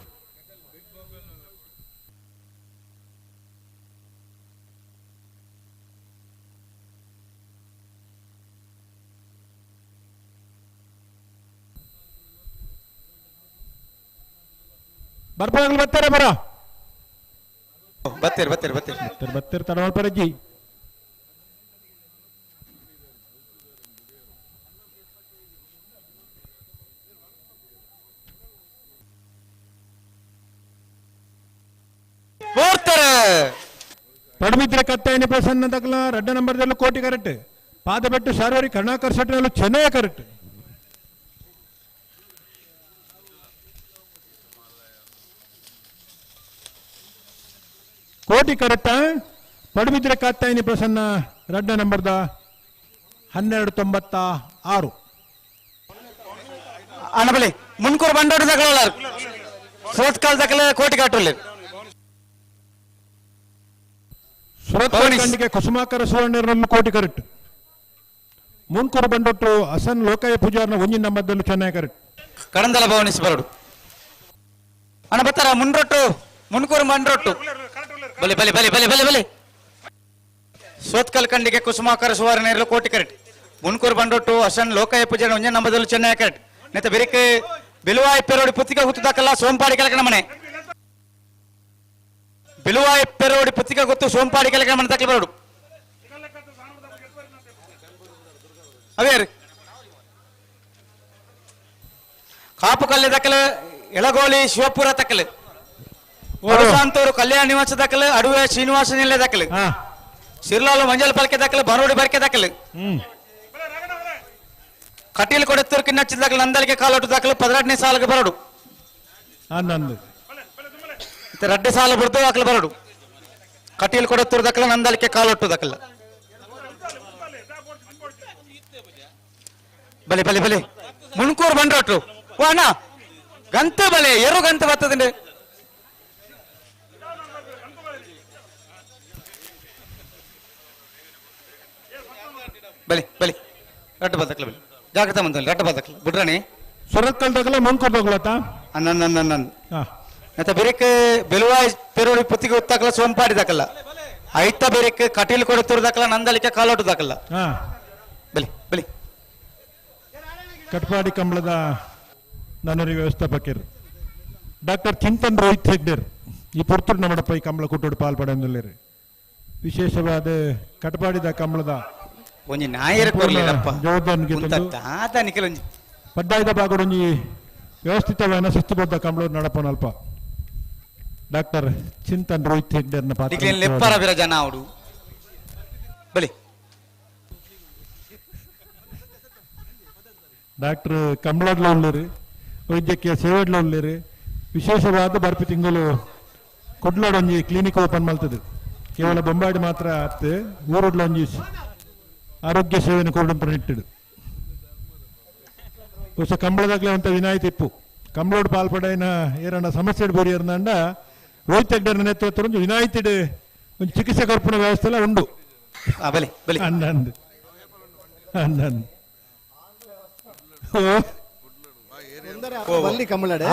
ಬರ್ಪಾಗಲು ಬರ್ತಾರೆ ಬರ ಬತ್ತೀರಿ ಬತ್ತೀರಿ ಬತ್ತೀರಿ ಬರ್ತೀರಿ ಬರ್ತೀರಿ ತಡವಲ್ಪರಜ್ಜಿ. ಬೋರ್ತಾರೆ ಪಡುಬಿದ್ರೆ ಕತ್ತಾಯಿನಿ ಪ್ರಸನ್ನ ತಗಲ ರಡ್ಡ ನಂಬರ್ದಲ್ಲೂ ಕೋಟಿ ಕರೆಕ್ಟ್ ಪಾದ ಬೆಟ್ಟು ಶಾರ್ವರಿ ಕರುಣಾಕರ್ ಶೆಟ್ಟನಲ್ಲೂ ಚೆನ್ನೈ ಕರೆಕ್ಟ್. ಕೋಟಿ ಕರೆಕ್ಟ ಪಡುಬಿದ್ರೆ ಕಾತ್ತಾಯಿನಿ ಪ್ರಸನ್ನ ರಡ್ಡ ನಂಬರ್ದ 12:96. ಅಣ್ಣ ಬಲಿ ಮುನ್ಕೂರು ಬಂಡೋಡು ದಾಖಲ ಸುರತ್ಕಲ್ ದಾಖಲೆ ಕೋಟಿ ಕಾಟುಲ್ಲಿ ಸುರತ್ಕಲ್ ಖಂಡಿಗೆ ಕುಸುಮಾಕರ ಸುವರ್ಣರನ್ನು ಕೋಟಿ ಕರೆಕ್ಟ್. ಮುಂಕೂರು ಬಂಡೊಟ್ಟು ಹಸನ್ ಲೋಕಯ್ಯ ಪೂಜಾರ್ನ ಒಂಜಿನ ನಂಬರ್ದಲ್ಲೂ ಚೆನ್ನೈ ಕರೆಕ್ಟ್. ಕಡಂದಲ ಭವನಿಸ್ ಬರೋಡು ಅಣ್ಣ ಬರ್ತಾರ ಮುನ್ರೊಟ್ಟು ಮುನ್ಕೂರು ಬಂಡ್ರೊಟ್ಟು ಬಲಿ ಬಲಿ ಬಲಿ ಬಲಿ ಬಲಿ ಬಲಿ ಸೋತ್ಕಲ್ ಖಂಡಿಗೆ ಕುಸುಮಾಕರ ಸುವರ್ಣ ಕೋಟಿ ಕರೆಕ್ಟ್. ಮುನ್ಕೂರು ಬಂಡೊಟ್ಟು ಹಸನ್ ಲೋಕಯ್ಯ ಪೂಜಾರ್ನ ಒಂಜಿನ ನಂಬರ್ದಲ್ಲೂ ಚೆನ್ನೈ ಕರೆಕ್ಟ್. ನೆತ್ತ ಬೆರಿಕ್ ಬಿಲುವಾಯಿ ಪೆರೋಡಿ ಪುತ್ತಿಗೆ ಗುತ್ತು ದಾಕಲ್ಲ ಸೋಂಪಾಡಿ ಕೆಲಕಣ ಮನೆ. ಬಿಲುವಾಯಿ ಪೆರೋಡಿ ಪುತ್ತಿಗೆ ಗೊತ್ತು ಸೋಂಪಾಡಿ ಕೆಲಕಣ ಮನೆ ದಾಖಲೆ ಬರೋಡು. ಅವೇರು ಕಾಪು ಕಲ್ಲೆ ದಾಖಲೆ ಎಳಗೋಳಿ ಶಿವಪುರ ತಕ್ಕಲೆ ಪರಶಾಂತವರು ಕಲ್ಯಾಣ ನಿವಾಸ ದಾಖಲೆ ಅಡುವೆ ಶ್ರೀನಿವಾಸ ನಿಲೆ ದಾಖಲೆ ಸಿರ್ಲಾಲು ಮಂಜಲ್ ಪಲ್ಕೆ ದಾಖಲೆ ಬರೋಡಿ ಬರ್ಕೆ ದಾಖಲೆ ಕಟೀಲ್ ಕೊಡೆತ್ತೂರು ಕಿನ್ನಚ್ಚಿ ದಾಖಲೆ ನಂದಲಿಗೆ ಕಾಲೊಟ್ಟು ದಾಖಲೆ 12ನೇ ಸಾಲಿಗೆ ಬರೋಡು. ನಂದು ರಡ್ಡೆ ಸಾಲ ಬಿಡ್ದು ದಾಖಲೆ ಬರೋಡು. ಕಟೀಲ್ ಕೊಡೆತ್ತೂರು ದಾಖಲೆ ನಂದಲಿಕೆ ಕಾಲೊಟ್ಟು ದಾಖಲೆ. ಬಲೆ ಬಲೆ ಬಲೆ ಮುಣ್ಕೂರು ಬಂಡ್ರೊಟ್ಟು ಓ ಅಣ್ಣ ಗಂತ ಬಲೆ ಎರು ಗಂತ ಬರ್ತದೆ. ಬಲೆ ಬಲೆ ರಡ್ಡು ಬದಕ್ಲ ಬಲೆ ಜಾಗ್ರತೆ ಮಂತಲ್ಲಿ ರಡ್ಡು ಬದಕ್ಲ ಬಿಡ್ರಾಣಿ ಸುರತ್ಕಲ್ ತಗಲ ಮುನ್ಕೂರು ತಗೊಳತ್ತ ಅನ್ನ ಮತ್ತೆ ಬೆರಿಕ್ ಬೆಲುವಾಯ್ ಪೆರೋಡಿ ಪುತ್ತಿಗೆ ಉತ್ತಾಕಲ ಸೋಂಪಾಡಿ ದಾಕಲ್ಲ ಐತ ಬೆರಿಕ್ ಕಟೀಲ್ ಕೊಡುತ್ತೂರು ದಾಕಲ ನಂದಲಿಕೆ ಕಾಲೋಟು ದಾಕಲ್ಲ. ಬಲಿ ಬಲಿ ಕಟ್ಪಾಡಿ ಕಂಬಳದ ನನ್ನರಿ ವ್ಯವಸ್ಥಾಪಕರು ಡಾಕ್ಟರ್ ಚಿಂತನ್ ರೋಹಿತ್ ಹೆಗ್ಡೆರ್ ಈ ಪೊರ್ತುಡು ನಮ್ಮಡಪ್ಪ ಈ ಕಂಬಳ ಕುಟ್ಟೋಡು ಪಾಲ್ಪಡೆಂದುಲ್ಲೇರು. ವಿಶೇಷವಾದ ಕಟ್ಪಾಡಿದ ಕಂಬಳದ ಒಂಜಿ ನಾಯರ ಕೊರ್ಲಿಲ್ಲಪ್ಪ ಜವಾಬ್ದಾರಿಗೆ ನಿಖಲ್ ಪಡ್ಡಾಯದ ಭಾಗಡೊಂಜಿ ವ್ಯವಸ್ಥಿತವಾದ ಶಿಸ್ತುಬದ್ಧ ಕಂಬಳ ನಡಪನಲ್ಪ ಡಾಕ್ಟರ್ ಚಿಂತನ್ ರೋಹಿತ್ ಹೆಗ್ಡೆರ್ನ ಪಾತ್ರ ಲೆಪ್ಪರ ಬಿರ ಜನ ಅವರು ಬಲಿ ಡಾಕ್ಟರ್ ಕಂಬಳಡ್ಲ ಉಳ್ಳೇರಿ ವೈದ್ಯಕೀಯ ಸೇವೆಡ್ಲ ಉಳ್ಳೇರಿ. ವಿಶೇಷವಾದ ಬರ್ಪಿ ತಿಂಗಳು ಕುಡ್ಲಡೊಂಜಿ ಕ್ಲಿನಿಕ್ ಓಪನ್ ಮಲ್ತದೆ. ಕೇವಲ ಬೊಂಬಾಡಿ ಮಾತ್ರ ಅತ್ತೆ ಊರುಡ್ಲೊಂಜಿ ಆರೋಗ್ಯ ಸೇವೆಯನ್ನು ಕೊರಡಂತ ನಿಟ್ಟಿಡು. ಹೊಸ ಕಂಬಳದಾಗ್ಲೇ ಅಂತ ವಿನಾಯಿತಿ ಇಪ್ಪು ಕಂಬಳೋಡು ಪಾಲ್ಪಡೈನ ಏರಣ್ಣ ಸಮಸ್ಯೆ ಬೋರಿ ಏರ್ನಂಡ ರೋಹಿತ್ ಹೆಗ್ಡೆರ್ನ ನೇತೃತ್ವ ಒಂಜಿ ವಿನಾಯಿತಿ ಒಂಜಿ ಚಿಕಿತ್ಸೆ ಕೊರ್ಪುನ ವ್ಯವಸ್ಥೆ ಎಲ್ಲ ಉಂಡು. ಬಲಿ ಬಲಿ ಅಂದಂದು ಅಂದಂದು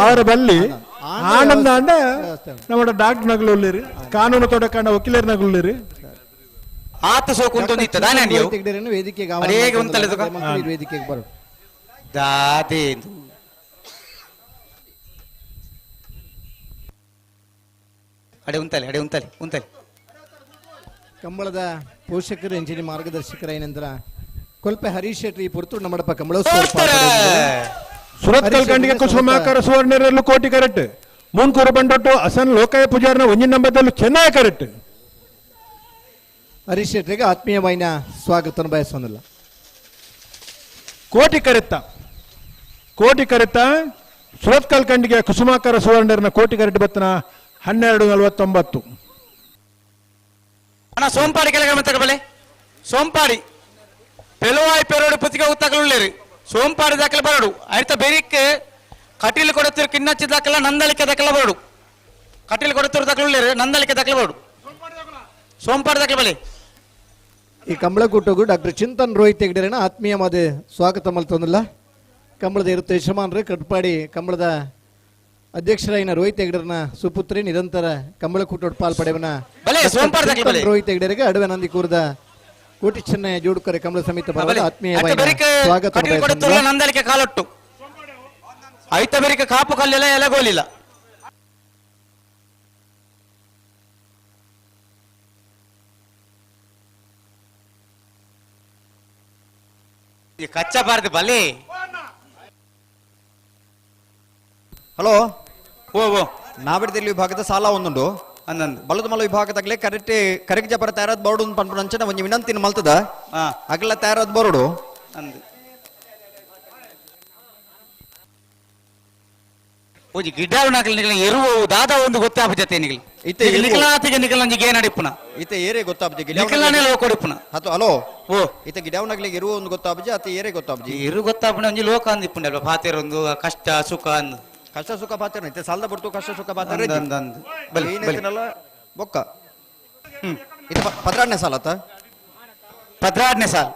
ಅವರ ಬಲ್ಲಿ ಆನಂದ ಅಂಡ ನಮ್ಮ ಡಾಕ್ಟರ್ ನಗಲು ಉಳ್ಳೇರಿ ಕಾನೂನು ತೊಡಕಂಡ ವಕೀಲರ ನಗಲು ಆತ ಸೋಕು ಅಂತ ದಾನೆ ನೀವು ವೇದಿಕೆಗೆ ಅಡೇಗೆ ಉಂತಲೆ ವೇದಿಕೆಗೆ ಬರೋ ದಾದೇಂದು ಅಡೆ ಉಂತಲೆ ಅಡೆ ಉಂತಲೆ ಉಂತಲೆ. ಕಂಬಳದ ಪೋಷಕರು ಎಂಜಿನಿ ಮಾರ್ಗದರ್ಶಕರ ಕೊಲ್ಪೆ ಹರೀಶ್ ಶೆಟ್ಟಿ ಪುರ್ತೂರು ನಮ್ಮಡಪ್ಪ ಕಂಬಳ ಸುರತ್ಕಲ್ ಖಂಡಿಗೆ ಕುಸುಮಾಕರ ಸುವರ್ಣರಲ್ಲೂ ಕೋಟಿ ಕರೆಕ್ಟ್ ಮುಂಕೂರು ಬಂಡೊಟ್ಟು ಅಸನ್ ಲೋಕಾಯ ಪೂಜಾರನ ಒಂಜಿನ ನಂಬದಲ್ಲೂ ಚೆನ್ನಾಗಿ ಕರೆಕ್ಟ್. ಹರೀಶ್ ಶೆಟ್ಟಿಗೆ ಆತ್ಮೀಯವಾಯಿನ ಸ್ವಾಗತ ಬಯಸೋದಿಲ್ಲ. ಕೋಟಿ ಕರೆತ್ತ ಕೋಟಿ ಕರೆತ್ತ ಸುರತ್ಕಲ್ ಖಂಡಿಗೆ ಕುಸುಮಾಕರ ಸುವರ್ಣರನ ಕೋಟಿ ಕರೆಕ್ಟ್ ಬತ್ತನ 12:49. ಅಣ್ಣ ಸೋಂಪಾಡಿ ಕೆಳಗೆ ಮತ್ತೆ ಬಲೆ ಸೋಂಪಾಡಿ ಪೆಲುವಾಯ್ ಪೆರೋಡು ಪುತ್ತಿಗೆ ಉತ್ತಾಕಲು ಸೋಂಪಾಡಿ ದಾಖಲೆ ಬರಡು ಆಯ್ತಾ ಬೆರಿಕ್ ಕಟೀಲ್ ಕೊಡತ್ತಿರು ಕಿನ್ನಚ್ಚಿ ದಾಖಲ ನಂದಳಿಕೆ ದಾಖಲೆ ಬರಡು ಕಟೀಲ್ ಕೊಡತ್ತಿರು ದಾಖಲೆ ನಂದಳಿಕೆ ದಾಖಲೆ ಬರಡು ಸೋಂಪಾಡಿ ದಾಖಲೆ ಬಲೆ. ಈ ಕಂಬಳಕೂಟಗೂ ಡಾಕ್ಟರ್ ಚಿಂತನ್ ರೋಹಿತ್ ಹೆಗ್ಡೆರನ ಆತ್ಮೀಯವಾದ ಸ್ವಾಗತ ಮಲ್ತೊಂದಿಲ್ಲ. ಕಂಬಳದ ಇರುತ್ತೆ ಯಜಮಾನರು ಕಟ್ಪಾಡಿ ಕಂಬಳದ ಅಧ್ಯಕ್ಷರಾಯಿನ ರೋಹಿತ್ ಹೆಗ್ಡೆರನ ಸುಪುತ್ರಿ ನಿರಂತರ ಕಂಬಳಕೂಟೋಡ್ ಪಾಲ್ಪಡೆವನ ರೋಹಿತ್ ಹೆಗ್ಡೆರಿಗೆ ಅಡುವೆ ನಂದಿ ಕೂರ್ದ ಕೋಟಿ ಚೆನ್ನೈ ಜೋಡುಕರೆ ಕಮಲ ಸಮಿತಿ ಆತ್ಮೀಯ ಸ್ವಾಗತ. ನಂದಲಿಕೆ ಕಾಲೊಟ್ಟು ಐತ ಬೆರಿಕೆ ಕಾಪು ಕಲ್ಲಿಲ್ಲ ಎಲೆಗೋಲಿಲ್ಲ. ಕಚ್ಚಬಾರದು ಬಲಿ. ಹಲೋ ಓ ಓ ನಾಬಿಡದಲ್ಲಿ ವಿಭಾಗದ ಸಾಲ ಒಂದುಂಡು ಅಂದಂದು ಬಲದಮಲ ವಿಭಾಗದಾಗಲೇ ಕರೆಕ್ಟ್ ಕರೆಕ್ಟ್ ಜಪರ ತಯಾರಾದ ಬೋರ್ಡು ಪನ್ಪುನ ಅಂಚನ ಒಂಜಿ ವಿನಂತಿನ ಮಲ್ತದ ಅಗಲ ತಯಾರಾದ ಬೋರ್ಡು ಅಂದು ಒಂಜಿ ಗಿಡಾವಣಾಕಲ್ ನಿಗಲ ಎರುವು ದಾದ ಒಂದು ಗೊತ್ತಾಪ ಜತೆ ನಿಗಲ್ ಇತ್ತೆ ನಿಗಲಾತಿಗೆ ನಿಗಲ ಒಂಜಿ ಗೇನ ಅಡಿಪುನ ಇತ್ತೆ ಏರೇ ಗೊತ್ತಾಪಜಿ ಗಿಡ ನಿಗಲಾನೆ ಲೋಕ ಅಡಿಪುನ ಹತ್ತು ಹಲೋ ಓ ಇತ್ತೆ ಗಿಡವನಾಗ್ಲಿ ಎರುವು ಒಂದು ಗೊತ್ತಾಪಜಿ ಅತ್ತೆ ಏರೇ ಗೊತ್ತಾಪಜಿ ಎರು ಗೊತ್ತಾಪುನ ಒಂಜಿ ಲೋಕ ಅಂದಿಪ್ಪುಂಡ ಅಲ್ವಾ ಪಾತೆರೊಂದು ಕಷ್ಟ ಸುಖ ಅಂದು ಕಷ್ಟ ಸುಖ ಪಾತ್ರ ಇತ್ತೆ ಸಾಲದ ಬರ್ತು ಕಷ್ಟ ಸುಖ ಪಾತ್ರ ಅಂದಂದು ಬಲಿ ಬಲಿ ಬೊಕ್ಕ ಇದು 16ನೇ ಸಾಲ ಆತ 16ನೇ ಸಾಲ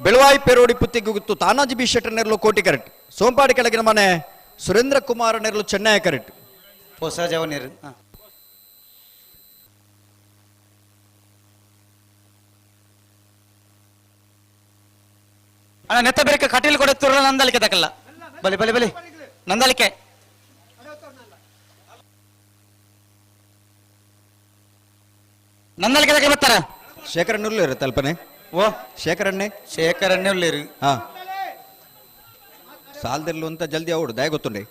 ಬೆಳವಾಯಿ ಪೆರೋಡಿ ಪುತ್ತಿಗೆ ಗುತ್ತು ತಾನಾಜಿ ಬಿ ಶೆಟ್ಟರ್ ನೆರಳು ಕೋಟಿ ಕರೆಕ್ಟ್ ಸೋಂಪಾಡಿ ಕೆಳಗಿನ ಮನೆ ಸುರೇಂದ್ರ ಕುಮಾರ್ ನೆರಳು ಚೆನ್ನೈ ಕರೆಕ್ಟ್ ಹೊಸ ಜವನಿರು ಅಣ್ಣ ನೆತ್ತ ಬೇರೆ ಕಟೀಲ್ ಕೊಡುತ್ತಿರ ನಂದಲಿಕೆ ತಕಲ್ಲ ಬಲೆ ಬಲೆ ಬಲೆ ನಂದಲಿಕೆ ನಂದಲಿಕೆ ತಕ ಬರ್ತಾರ ಶೇಖರಣ್ಣ ಉಳ್ಳೇರು ತಲ್ಪನೆ. ಓ ಶೇಖರಣ್ಣೆ ಶೇಖರಣ್ಣೆ ಉಳ್ಳೇರು. ಹಾ ಸಾಲದಿರ್ಲು ಅಂತ ಜಲ್ದಿ ಅವಡು ದಯ ಗೊತ್ತುಂಡೆ.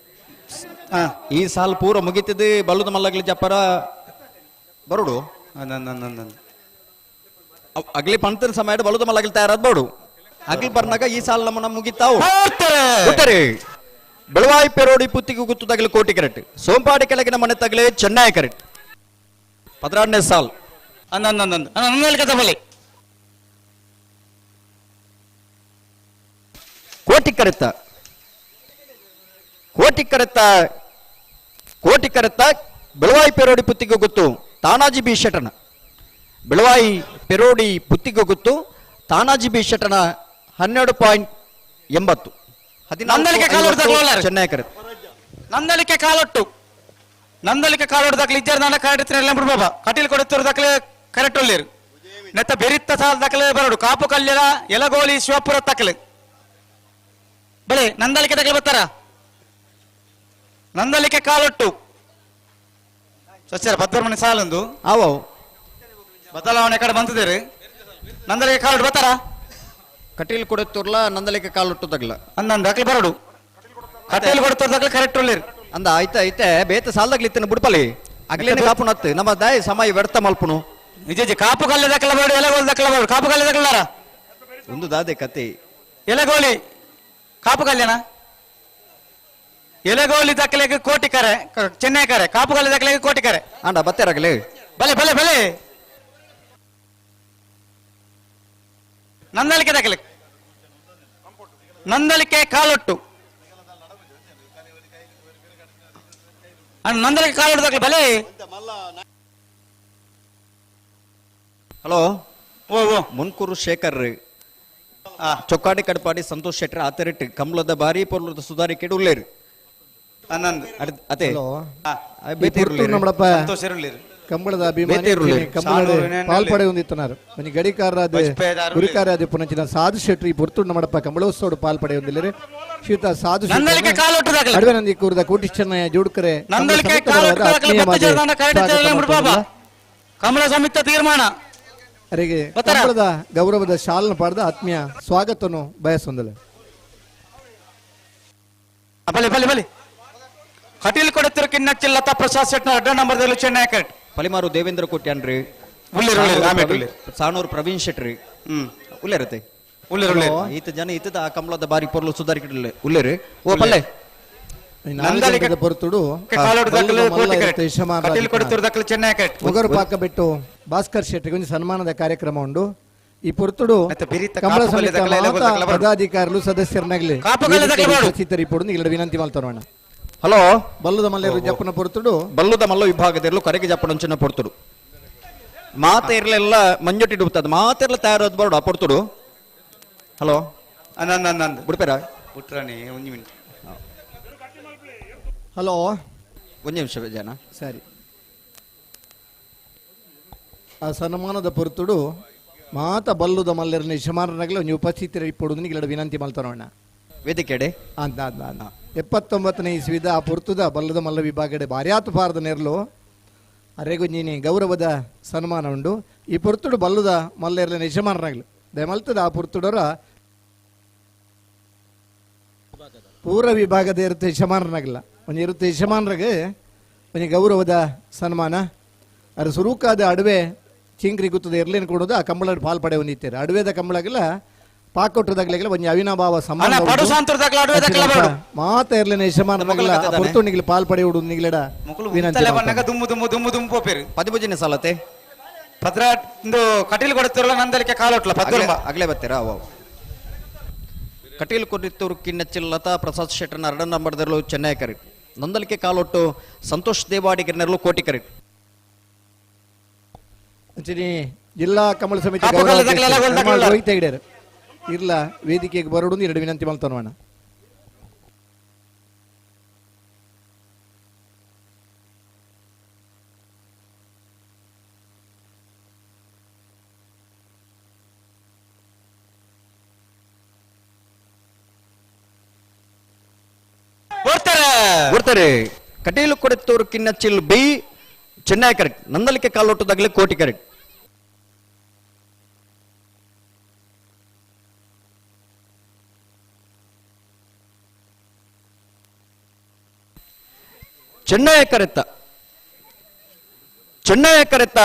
ಈ ಸಾಲ್ ಪೂರ ಮುಗಿತದೆ ಬಲ್ಲದ ಮಲ್ಲಗ್ಲಿ ಜಪ್ಪರ ಬರುಡು ಅಗ್ಲಿ ಪಂತನ ಸಮಯ ಬಲ್ಲದ ಮಲ್ಲಗ್ಲಿ ತಯಾರಾದ ಬೋಡು ಅಗ್ಲಿ ಬರ್ನಾಗ ಈ ಸಾಲ್ ನಮ್ಮನ್ನ ಮುಗಿತಾವು. ಬೆಳವಾಯಿ ಪೆರೋಡಿ ಪುತ್ತಿಗೆ ಗುತ್ತದಾಗಲಿ ಕೋಟಿ ಕರೆಕ್ಟ್ ಸೋಂಪಾಡಿ ಕೆಳಗಿನ ಮನೆ ತಗಲಿ ಚೆನ್ನೈ ಕರೆಕ್ಟ್ 16ನೇ ಸಾಲ್. ಕೋಟಿ ಕರೆತ ಕೋಟಿ ಕರೆತ ಕೋಟಿ ಕರೆತ ಬೆಳವಾಯಿ ಪೆರೋಡಿ ಪುತ್ತಿಗೆ ಗೊತ್ತು ತಾನಾಜಿ ಬಿ ಶೆಟನ. ಬೆಳವಾಯಿ ಪೆರೋಡಿ ಪುತ್ತಿಗೆ ಗೊತ್ತು ತಾನಾಜಿ ಬಿ ಶೆಟನ 12.80. 14 ಚೆನ್ನೈ ಕರೆತ. ನಂದಲಿಕೆ ಕಾಲೊಟ್ಟು ನಂದಲಿಕೆ ಕಾಲೊಟ್ಟು ದಾಖಲೆ ಇಜ್ಜಾರ್ ನಾನ ಕರೆಕ್ಟ್ ಬಾಬಾ ಕಟೀಲ್ ಕೊಡುತ್ತಿರೋ ದಾಖಲೆ ಕರೆಕ್ಟ್ ಒಳ್ಳೇರು ನೆತ್ತ ಬೆರಿತ್ತ ಸಾಲ ದಾಖಲೆ ಬರೋಡು ಕಾಪು ಕಲ್ಯರ ಎಲಗೋಲಿ ಶಿವಪುರ ತಕಲೆ ಬಳೆ ನಂದಲಿಕೆ ದಾಖಲೆ ಬರ್ತಾರ ನಂದಲಿಕೆ ಕಾಲೊಟ್ಟು ಸಸ್ಯರ ಪದ್ಮನಿ ಸಾಲೊಂದು ಆವೋ ಬದಲಾವಣೆ ಕಡೆ ಬಂತಿದ್ದೀರಿ ನಂದಲಿಕೆ ಕಾಲೊಟ್ಟು ಬರ್ತಾರ ಕಟೀಲ್ ಕೊಡುತ್ತಿರ್ಲ ನಂದಲಿಕೆ ಕಾಲೊಟ್ಟು ತಗಲ ಅಂದಂದು ದಾಖಲೆ ಬರೋಡು ಕಟೀಲ್ ಕೊಡುತ್ತಿರೋ ದಾಖಲೆ ಕರೆಕ್ಟ್ ಒಳ್ಳೇರು ಅಂದ ಆಯ್ತ ಐತೆ ಬೇತ ಸಾಲದಾಗ್ಲಿ ಇತ್ತನ ಬುಡ್ಪಲಿ ಅಗ್ಲೇನೆ ಕಾಪು ನತ್ತು ನಮ್ಮ ದಾಯ ಸಮಯ ವ್ಯರ್ಥ ಮಲ್ಪುನು ನಿಜ ಕಾಪು ಕಲ್ಲೆ ದಾಖಲೆ ಬೇಡ ಎಲೆಗೋಲಿ ದಾಖಲೆ ಬೇಡ ಕಾಪು ಕಲ್ಲೆ ದಾಖಲಾರ ಒಂದು ದಾದೆ ಕತೆ ಎಲೆಗೋಲಿ ಕಾಪು ಕಲ್ಯಾಣ ಎಲೆಗೋಲಿ ದಾಖಲೆಗೆ ಕೋಟಿ ಕರೆ ಚೆನ್ನೈ ಕರೆ ಕಾಪು ಕಲ್ಲೆ ದಾಖಲೆಗೆ ಕೋಟಿ ಕರೆ ಅಂಡ ಬತ್ತೇರಾಗಲಿ ಬಲೆ ಬಲೆ ಬಲೆ ನಂದಲಿಕೆ ದಾಖಲೆ ನಂದಲಿಕೆ ಕಾಲೊಟ್ಟು ನಂದಲಿಕೆ ಕಾಲೊಟ್ಟು ದಾಖಲೆ ಬಲೆ. ಹಲೋ ಓ ಓ ಮುನ್ಕೂರು ಶೇಖರ್ ಚೊಕ್ಕಾಡಿ ಕಡಪಾಡಿ ಸಂತೋಷ್ ಶೆಟ್ಟರ್ ಆತರಿಟ್ ಕಮಲದ ಬಾರಿ ಪೊರ್ಲದ ಸುಧಾರಿಕೆಡು ಉಳ್ಳೇರು ಅದೇ ಕಂಬಳದ ಅಭಿಮಾನಿ ಕಂಬಳದ ಪಾಲ್ಪಡೆ ಹೊಂದಿತ್ತನಾರು ಒಂಜಿ ಗಡಿಕಾರರಾದ ಗುರಿಕಾರಾದ ಪುನಂಚಿನ ಸಾಧು ಶೆಟ್ರಿ ಪೊರ್ತುಂಡು ನಮ್ಮಡಪ್ಪ ಕಂಬಳೋತ್ಸವಡು ಪಾಲ್ಪಡೆ ಹೊಂದಿಲ್ಲರೆ ಶ್ರೀಯುತ ಸಾಧು ಅಡವೆ ನಂದಿ ಕೂರದ ಕೋಟಿಶ್ಚನ್ನಯ್ಯ ಜೋಡ್ಕರೆ ಕಮಲ ಸಮಿತ ತೀರ್ಮಾನ ಅವರಿಗೆ ಕಂಬಳದ ಗೌರವದ ಶಾಲನ ಪಾಡದ ಆತ್ಮೀಯ ಸ್ವಾಗತವನ್ನು ಬಯಸೊಂದಲೆ. ಬಲೆ ಬಲೆ ಬಲೆ ಕಟೀಲ್ ಕೊಡುತ್ತಿರೋ ಕಿನ್ನಚ್ಚಿಲ್ಲ ಪ್ರಸಾದ್ ಶೆಟ್ನ ಅಡ್ಡ ನಂಬರ್ದಲ್ಲಿ ಚೆನ್ನೈ ಕರೆಕ್ಟ್ ಪಲಿಮಾರು ದೇವೇಂದ್ರ ಕೋಟ್ಯಾನ್ರಿ ಸಾಣೂರು ಪ್ರವೀಣ್ ಶೆಟ್ರಿ ಉಲ್ಲೇರತೆ ಉಲ್ಲೇರು ಈತ ಜನ ಈತದ ಆ ಕಮಲದ ಬಾರಿ ಪೊರ್ಲು ಸುಧಾರಿಕೆ ಉಲ್ಲೇರಿ ಓ ಪಲ್ಲೆ ಪೊರ್ತುಡು ಮೊಗರು ಪಾಕ ಬಿಟ್ಟು ಭಾಸ್ಕರ್ ಶೆಟ್ಟಿಗೆ ಒಂದು ಸನ್ಮಾನದ ಕಾರ್ಯಕ್ರಮ ಉಂಡು. ಈ ಪೊರ್ತುಡು ಕಮಲ ಸಮಿತಿ ಪದಾಧಿಕಾರಿಗಳು ಸದಸ್ಯರನ್ನಾಗಲಿ ವಿನಂತಿ ಮಾಡ್ತಾರೋಣ. ಹಲೋ ಬಲ್ಲದ ಮಲ್ಲೇರು ಜಪ್ಪನ ಪೊರ್ತುಡು ಬಲ್ಲದ ಮಲ್ಲ ವಿಭಾಗದಿರಲು ಕರೆಗೆ ಜಪ್ಪನಂಚಿನ ಪೊರ್ತುಡು ಮಾತೆ ಇರಲೆಲ್ಲ ಮಂಜೊಟ್ಟಿ ಡುಬ್ತದ ಮಾತೆರ್ಲ ತಯಾರಾದ ಬರೋಡು ಆ ಪೊರ್ತುಡು. ಹಲೋ ಬಿಡ್ಪೇರ ಬಿಟ್ರಾಣಿ ಒಂದು ಮಿನಿಟ್. ಹಲೋ ಒಂದು ನಿಮಿಷ ಜನ ಸರಿ. ಆ ಸನ್ಮಾನದ ಪೊರ್ತುಡು ಮಾತ ಬಲ್ಲುದ ಮಲ್ಲೆರನ ಯಜಮಾನರಾಗಲಿ ಒಂದು ಉಪಸ್ಥಿತರ ಇಪ್ಪಡು ನಿಗಡ ವಿನಂತಿ ಮಾಡ್ತಾರೋಣ ವೇದಿಕೆಡೆ ಅಂತ ಅಂತ 79ನೇ ಇಸ್ವಿದ ಆ ಪೊರ್ತುದ ಬಲ್ಲದ ಮಲ್ಲ ವಿಭಾಗಡೆ ಭಾರ್ಯಾತು ಪಾರದ ನೆರಳು ಅರೆಗು ನೀನಿ ಗೌರವದ ಸನ್ಮಾನ ಉಂಡು. ಈ ಪೊರ್ತುಡು ಬಲ್ಲುದ ಮಲ್ಲೆರ್ಲಿನ ಯಜಮಾನರಾಗಲಿ ದಯಮಲ್ತದ ಆ ಪೊರ್ತುಡರ ಪೂರ ವಿಭಾಗದ ಇರುತ್ತೆ ಯಜಮಾನರಾಗಲ್ಲ ಒಂದು ಇರುತ್ತೆ ಯಜಮಾನರಿಗೆ ಒಂದು ಗೌರವದ ಸನ್ಮಾನ. ಅದ್ರ ಸುರುಕಾದ ಅಡುವೆ ಚಿಂಕ್ರಿ ಗುತ್ತದ ಇರ್ಲೇನು ಕೊಡೋದು ಆ ಕಂಬಳ ಪಾಲ್ ಪಡೆ ಹೊಂದಿತ್ತಾರೆ ಅಡುವೆದ ಕಂಬಳಗೆಲ್ಲ ಪಾಕೊಟ್ಟದಾಗ್ಲಿಲ್ಲ ಒಂಜಿ ಅವಿನಾಭಾವ ಸಂಬಂಧ ಮಾತ ಇರ್ಲೇನೆ ಯಜಮಾನರಾಗಲ್ಲ ಆ ಪೊರ್ತುಣಿಗ್ಲ ಪಾಲ್ ಪಡೆ ಉಡು ನಿಗ್ಲೆಡ ವಿನಂತಿ ದುಮ್ಮು ದುಮ್ಮು ದುಮ್ಮು ದುಮ್ಮು ಪೋಪೇರು ಪದಿಭುಜನೆ ಸಾಲತೆ ಪದ್ರ ಕಟೀಲ್ ಕೊಡುತ್ತಿರಲ್ಲ ನಂದಲಿಕೆ ಕಾಲೊಟ್ಲ ಪದ್ರ ಅಗಲೇ ಬರ್ತೀರಾ ಅವ ಕಟೀಲ್ ಕೊಡಿತ್ತೂರು ಕಿನ್ನಚ್ಚಿಲ್ ಲತಾ ಪ್ರಸಾದ್ ಶೆಟ್ಟರ್ನ ಎರಡ ನಂಬರ್ದಲ್ಲೂ ಚೆನ್ನೈ ಕರಿ ನಂದಲಿಕೆ ಕಾಲೊಟ್ಟು ಸಂತೋಷ್ ದೇವಾಡಿಗರ್ನಲ್ಲೂ ಕೋಟಿ ಕರಿ ಜಿಲ್ಲಾ ಕಮಲ ಸಮಿತಿ ರೋಹಿತ್ ಹೆಗಡೆಯರು ಇರ್ಲ ವೇದಿಕೆಗೆ ಬರೋಡು ಎರಡು ವಿನಂತಿ ಮಾಡ್ತಾನೋಣ. ಗುರ್ತಾರೆ ಕಟೀಲು ಕೊಡೆತ್ತೂರು ಕಿನ್ನಚ್ಚಿಲ್ ಬಿ ಚೆನ್ನೈ ಕರೆಕ್ಟ್ ನಂದಲಿಕೆ ಕಾಲೋಟದಾಗಲೇ ಕೋಟಿ ಕರೆಕ್ಟ್. ಚೆನ್ನೈ ಕರೆತ್ತ ಚೆನ್ನೈ ಕರೆತ್ತ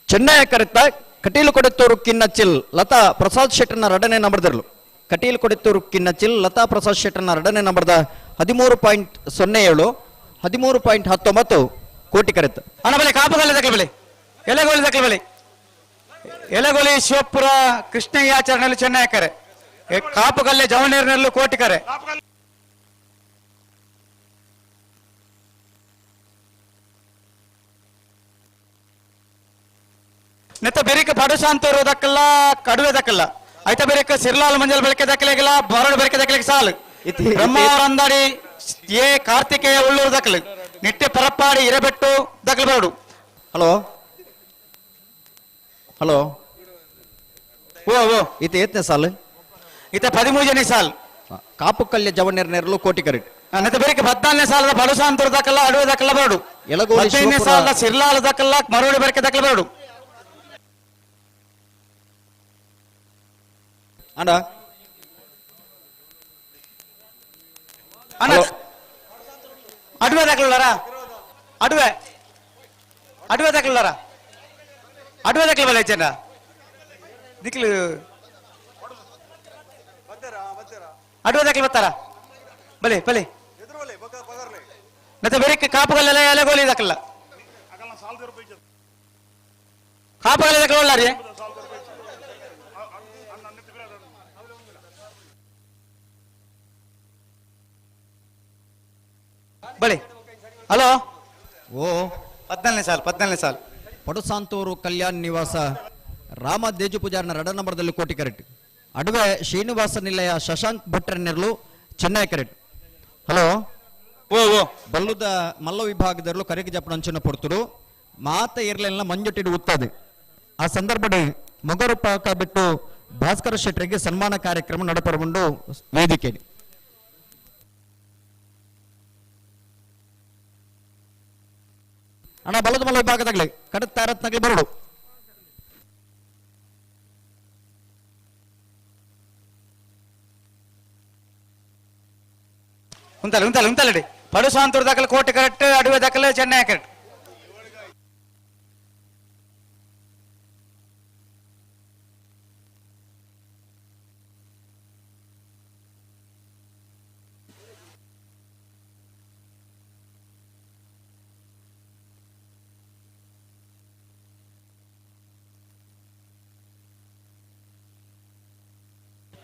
ಚೆನ್ನೈ ಕರೆತ್ತ ಕಟೀಲು ಕೊಡೆತ್ತೂರು ಕಿನ್ನಚ್ಚಿಲ್ ಲತಾ ಪ್ರಸಾದ್ ಶೆಟ್ಟರ್ನ ಎರಡನೇ ನಂಬರ್ದಿರಲು. ಕಟೀಲು ಕೊಡೆತ್ತೂರು ಕಿನ್ನಚ್ಚಿಲ್ ಲತಾ ಪ್ರಸಾದ್ ಶೆಟ್ಟರ್ನ ಎರಡನೇ ನಂಬರ್ದ 13.07 13.19 ಕೋಟಿ ಕರೆತ್ತ. ಅಣ್ಣ ಬಲೆ ಕಾಪುಗಲ್ಲ ದಕ್ಕಲ ಬಲೆ ಎಲೆಗೋಲಿ ದಕ್ಕಲ ಬಲೆ ಎಲೆಗೋಲಿ ಶಿವಪುರ ಕೃಷ್ಣಯ್ಯಾಚರಣೆಯಲ್ಲಿ ಚೆನ್ನೈ ಕರೆ ಕಾಪುಗಲ್ಲೆ ಜವನೇರಿನಲ್ಲೂ ಕೋಟಿ ಕರೆ. ನೆತ್ತ ಬೆರಿಕ ಪಡುಶಾಂತರು ದಕ್ಕಲ್ಲ ಕಡುವೆ ದಕ್ಕಲ್ಲ ಐತ ಬೆರಿಕ ಸಿರ್ಲಾಲ್ ಮಂಜಲ್ ಬೆಳಕೆ ದಕ್ಕಲೆಗಿಲ್ಲ ಬರಡು ಬೆಳಕೆ ದಕ್ಕಲಿಗೆ ಸಾಲು ಬ್ರಹ್ಮಾವರಂದಾಡಿ ಎ ಕಾರ್ತಿಕೇಯ ಉಳ್ಳೂರು ದಕ್ಕಲು ನಿಟ್ಟೆ ಪರಪ್ಪಾಡಿ ಇರಬೆಟ್ಟು ದಕ್ಕಲು ಬರಡು. ಹಲೋ ಹಲೋ ಓ ಓ ಇತ ಏತ್ನೇ ಸಾಲು? ಇತ 13ನೇ ಸಾಲು. ಕಾಪು ಕಲ್ಯ ಜವನೇರ್ ನೆರಳು ಕೋಟಿ ಕರೆಕ್ಟ್. ನೆತ್ತ ಬೆರಿಕ 14ನೇ ಸಾಲದ ಪಡುಶಾಂತರು ದಕ್ಕಲ್ಲ ಅಡುವೆ ದಕ್ಕಲ್ಲ ಬರಡು. ಎಲಗೋಲಿ 15ನೇ ಶಿವಪುರ ಸಾಲದ ಸಿರ್ಲಾಲ್ ದಕ್ಕಲ್ಲ ಮರಳು ಬೆಳಕೆ ದಕ್ಕಲು ಬರಡು. ಅಣ್ಣ ಅಣ್ಣ ಅಡುವೆ ದಾಖಲಾರ ಅಡುವೆ ಅಡುವೆ ದಾಖಲಾರ ಅಡುವೆ ದಾಖಲ ಬಲ್ಲ ಚೆನ್ನ ದಿಕ್ಲು ಅಡುವೆ ದಾಖಲೆ ಬರ್ತಾರ ಬಲೆ ಬಲೆ ಮತ್ತೆ ಬೇರೆ ಕಾಪುಗಲ್ಲೆಲ್ಲ ಎಲೆಗೋಲಿ ದಾಖಲ ಕಾಪುಗಲ್ಲ ದಾಖಲ ಒಳ್ಳಾರಿ ಬಳಿ. ಹಲೋ ಓ 14ನೇ ಸಾಲು 14ನೇ ಸಾಲು. ಪಡುಸಾಂತೂರು ಕಲ್ಯಾಣ್ ನಿವಾಸ ರಾಮ ದೇಜು ಪೂಜಾರನ ಎರಡ ನಂಬರ್ದಲ್ಲಿ ಕೋಟಿ ಕರೆಕ್ಟ್. ಅಡುವೆ ಶ್ರೀನಿವಾಸ ನಿಲಯ ಶಶಾಂಕ್ ಭಟ್ರ ನೆರಳು ಚೆನ್ನೈ ಕರೆಕ್ಟ್. ಹಲೋ ಓ ಓ ಬಲ್ಲುದ ಮಲ್ಲ ವಿಭಾಗದಲ್ಲೂ ಕರೆಗೆ ಜಪ್ಪಣಂಚಿನ ಪೊರ್ತುಡು ಮಾತ ಇರ್ಲೆಲ್ಲ ಮಂಜುಟ್ಟಿಡು ಉತ್ತದೆ. ಆ ಸಂದರ್ಭದಲ್ಲಿ ಮೊಗರು ಪಾಕ ಬಿಟ್ಟು ಭಾಸ್ಕರ ಶೆಟ್ಟರಿಗೆ ಸನ್ಮಾನ ಕಾರ್ಯಕ್ರಮ ನಡಪರಗೊಂಡು ವೇದಿಕೆ. ಅಣ್ಣ ಬಲದ ಮಲ್ಲ ವಿಭಾಗದಾಗಲಿ ಕಡತ್ತಾರತ್ನಾಗಲಿ ಬರಡು. ಉಂತಲ್ಲ ಉಂತಲ್ಲ ಉಂತಲ್ಲಡಿ ಪಡುಸಾಂತೂರು ದಾಖಲೆ ಕೋಟೆ ಕರೆಕ್ಟ್ ಅಡುವೆ ದಾಖಲೆ ಚೆನ್ನೈ ಕರೆಕ್ಟ್.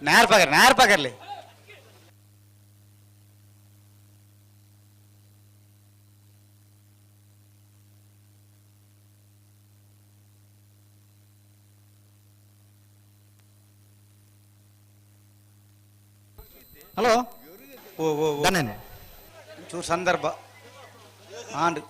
ನಾರ್ ಪಗರ್ ನಾರ್ ಪಗರ್ಲಿ ಹಲೋ ಓ ಓ ಧನ್ಯನೆ ಚೂರು ಸಂದರ್ಭ ಆಂಡ್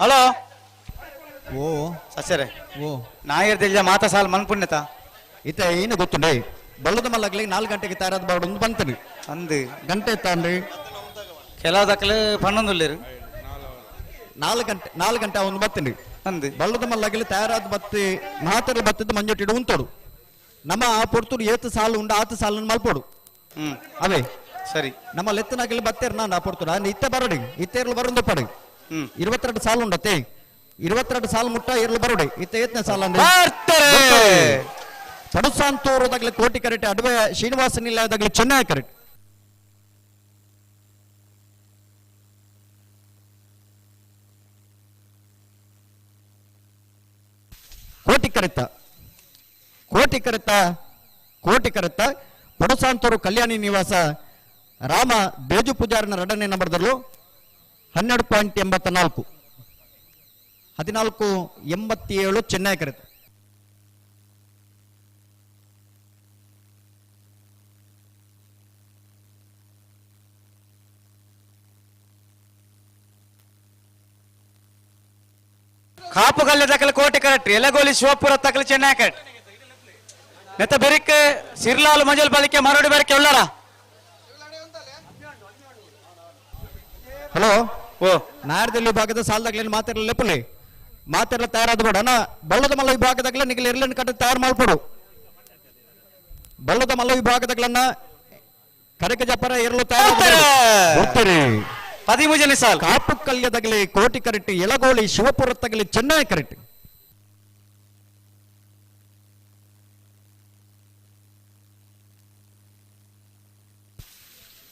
ಹಲೋ ಓ ಸಸ್ಯರೇ ಓ ನಾಯರ್ದಿಲ್ಲ ಮಾತಾ ಸಾಲ್ ಮನ್ಪುಣ್ಯತ ಇತ್ತ ಏನು ಗೊತ್ತುಂಡೆ ಬಲ್ಲದ ಮಲ್ಲಗ್ಲಿ 4 ಗಂಟೆಗೆ ತಯಾರಾದ ಬಾಡು ಒಂದು ಬಂತನು ಅಂದು ಗಂಟೆ ತಾಂಡ್ರಿ ಕೆಲವು ದಾಖಲೆ ಪನ್ನೊಂದುಲ್ಲೇರು 4 ಗಂಟೆ 4 ಗಂಟೆ ಒಂದು ಬತ್ತೀನಿ ಅಂದು ಬಲ್ಲದ ಮಲ್ಲಗಲಿ ತಯಾರಾದ ಬತ್ತಿ ಮಾತರ ಬತ್ತಿದ್ದು ಮಂಜೊಟ್ಟಿಡು ಉಂತೋಡು ನಮ್ಮ ಆ ಪೊರ್ತುಡು ಏತು ಸಾಲು ಉಂಡು ಆತು ಸಾಲನ್ನು ಮಲ್ಪೋಡು ಅವೇ ಸರಿ ನಮ್ಮ ಲೆತ್ತನಾಗಲಿ ಬತ್ತೇರು ನಾನು ಆ ಪೊರ್ತುಡು ಇತ್ತೆ ಬರೋಡಿ ಇತ್ತೆ ಇರ್ಲು ಬರೋದು ಪಡಿ 22 ಸಾಲು ಉಂಡತ್ತೆ 22 ಸಾಲು ಮುಟ್ಟ ಇರ್ಲು ಬರೋಡಿ ಇತ್ತೆ ಏತನೇ ಸಾಲ ಅಂದ್ರೆ ಪಡುಸಾಂತೂರದಾಗಲಿ ಕೋಟಿ ಕರೆಕ್ಟ್ ಅಡುವೆ ಶ್ರೀನಿವಾಸ ನಿಲಯದಾಗಲಿ ಚೆನ್ನೈ ಕರೆಕ್ಟ್. ಕೋಟಿ ಕರೆತ ಕೋಟಿ ಕರೆತ ಕೋಟಿ ಕರೆತ ಪಡುಸಾಂತೂರು ಕಲ್ಯಾಣಿ ನಿವಾಸ ರಾಮ ಬೇಜು ಪೂಜಾರನ ಎರಡನೇ ನಂಬರ್ದಲ್ಲೂ 12.84 14.87 ಚೆನ್ನೈ ಕರೆತ. ಕಾಪುಗಲ್ಲೆ ದಕಲ ಕೋಟೆ ಕರೆಕ್ಟ್ ಎಲಗೋಲಿ ಶಿವಪುರ ತಕಲ ಚೆನ್ನೈ ಕಟ್ ನೆತ್ತ ಬೆರಿಕ್ ಸಿರ್ಲಾಲ್ ಮಂಜಲ್ ಬಲಿಕೆ ಮರಡಿ ಬೆರಕೆ ಉಳ್ಳಾರ. ಹಲೋ ಓ ನಾಡ್ದಲ್ಲಿ ವಿಭಾಗದ ಸಾಲದಾಗ್ಲೇನು ಮಾತಿರಲ್ಲ ಲೆಪ್ಪಲಿ ಮಾತಿರಲ್ಲ ತಯಾರಾದ ಬೇಡ ಅಣ್ಣ. ಬಳ್ಳದ ಮಲ್ಲ ವಿಭಾಗದಾಗ್ಲ ನಿಗಲ್ ಇರ್ಲನ್ ಕಟ್ಟ ತಯಾರು ಮಾಡ್ಕೊಡು. ಬಳ್ಳದ ಮಲ್ಲ ವಿಭಾಗದಾಗ್ಲನ್ನ ಕರಕ ಜಪರ ಇರಲು ತಯಾರು. 13 ಸಾಲ್. ಕಾಪು ಕಲ್ಯದಾಗಲಿ ಕೋಟಿ ಕರೆಕ್ಟ್, ಎಳಗೋಳಿ ಶಿವಪುರ ತಗಲಿ ಚೆನ್ನೈ ಕರೆಕ್ಟ್.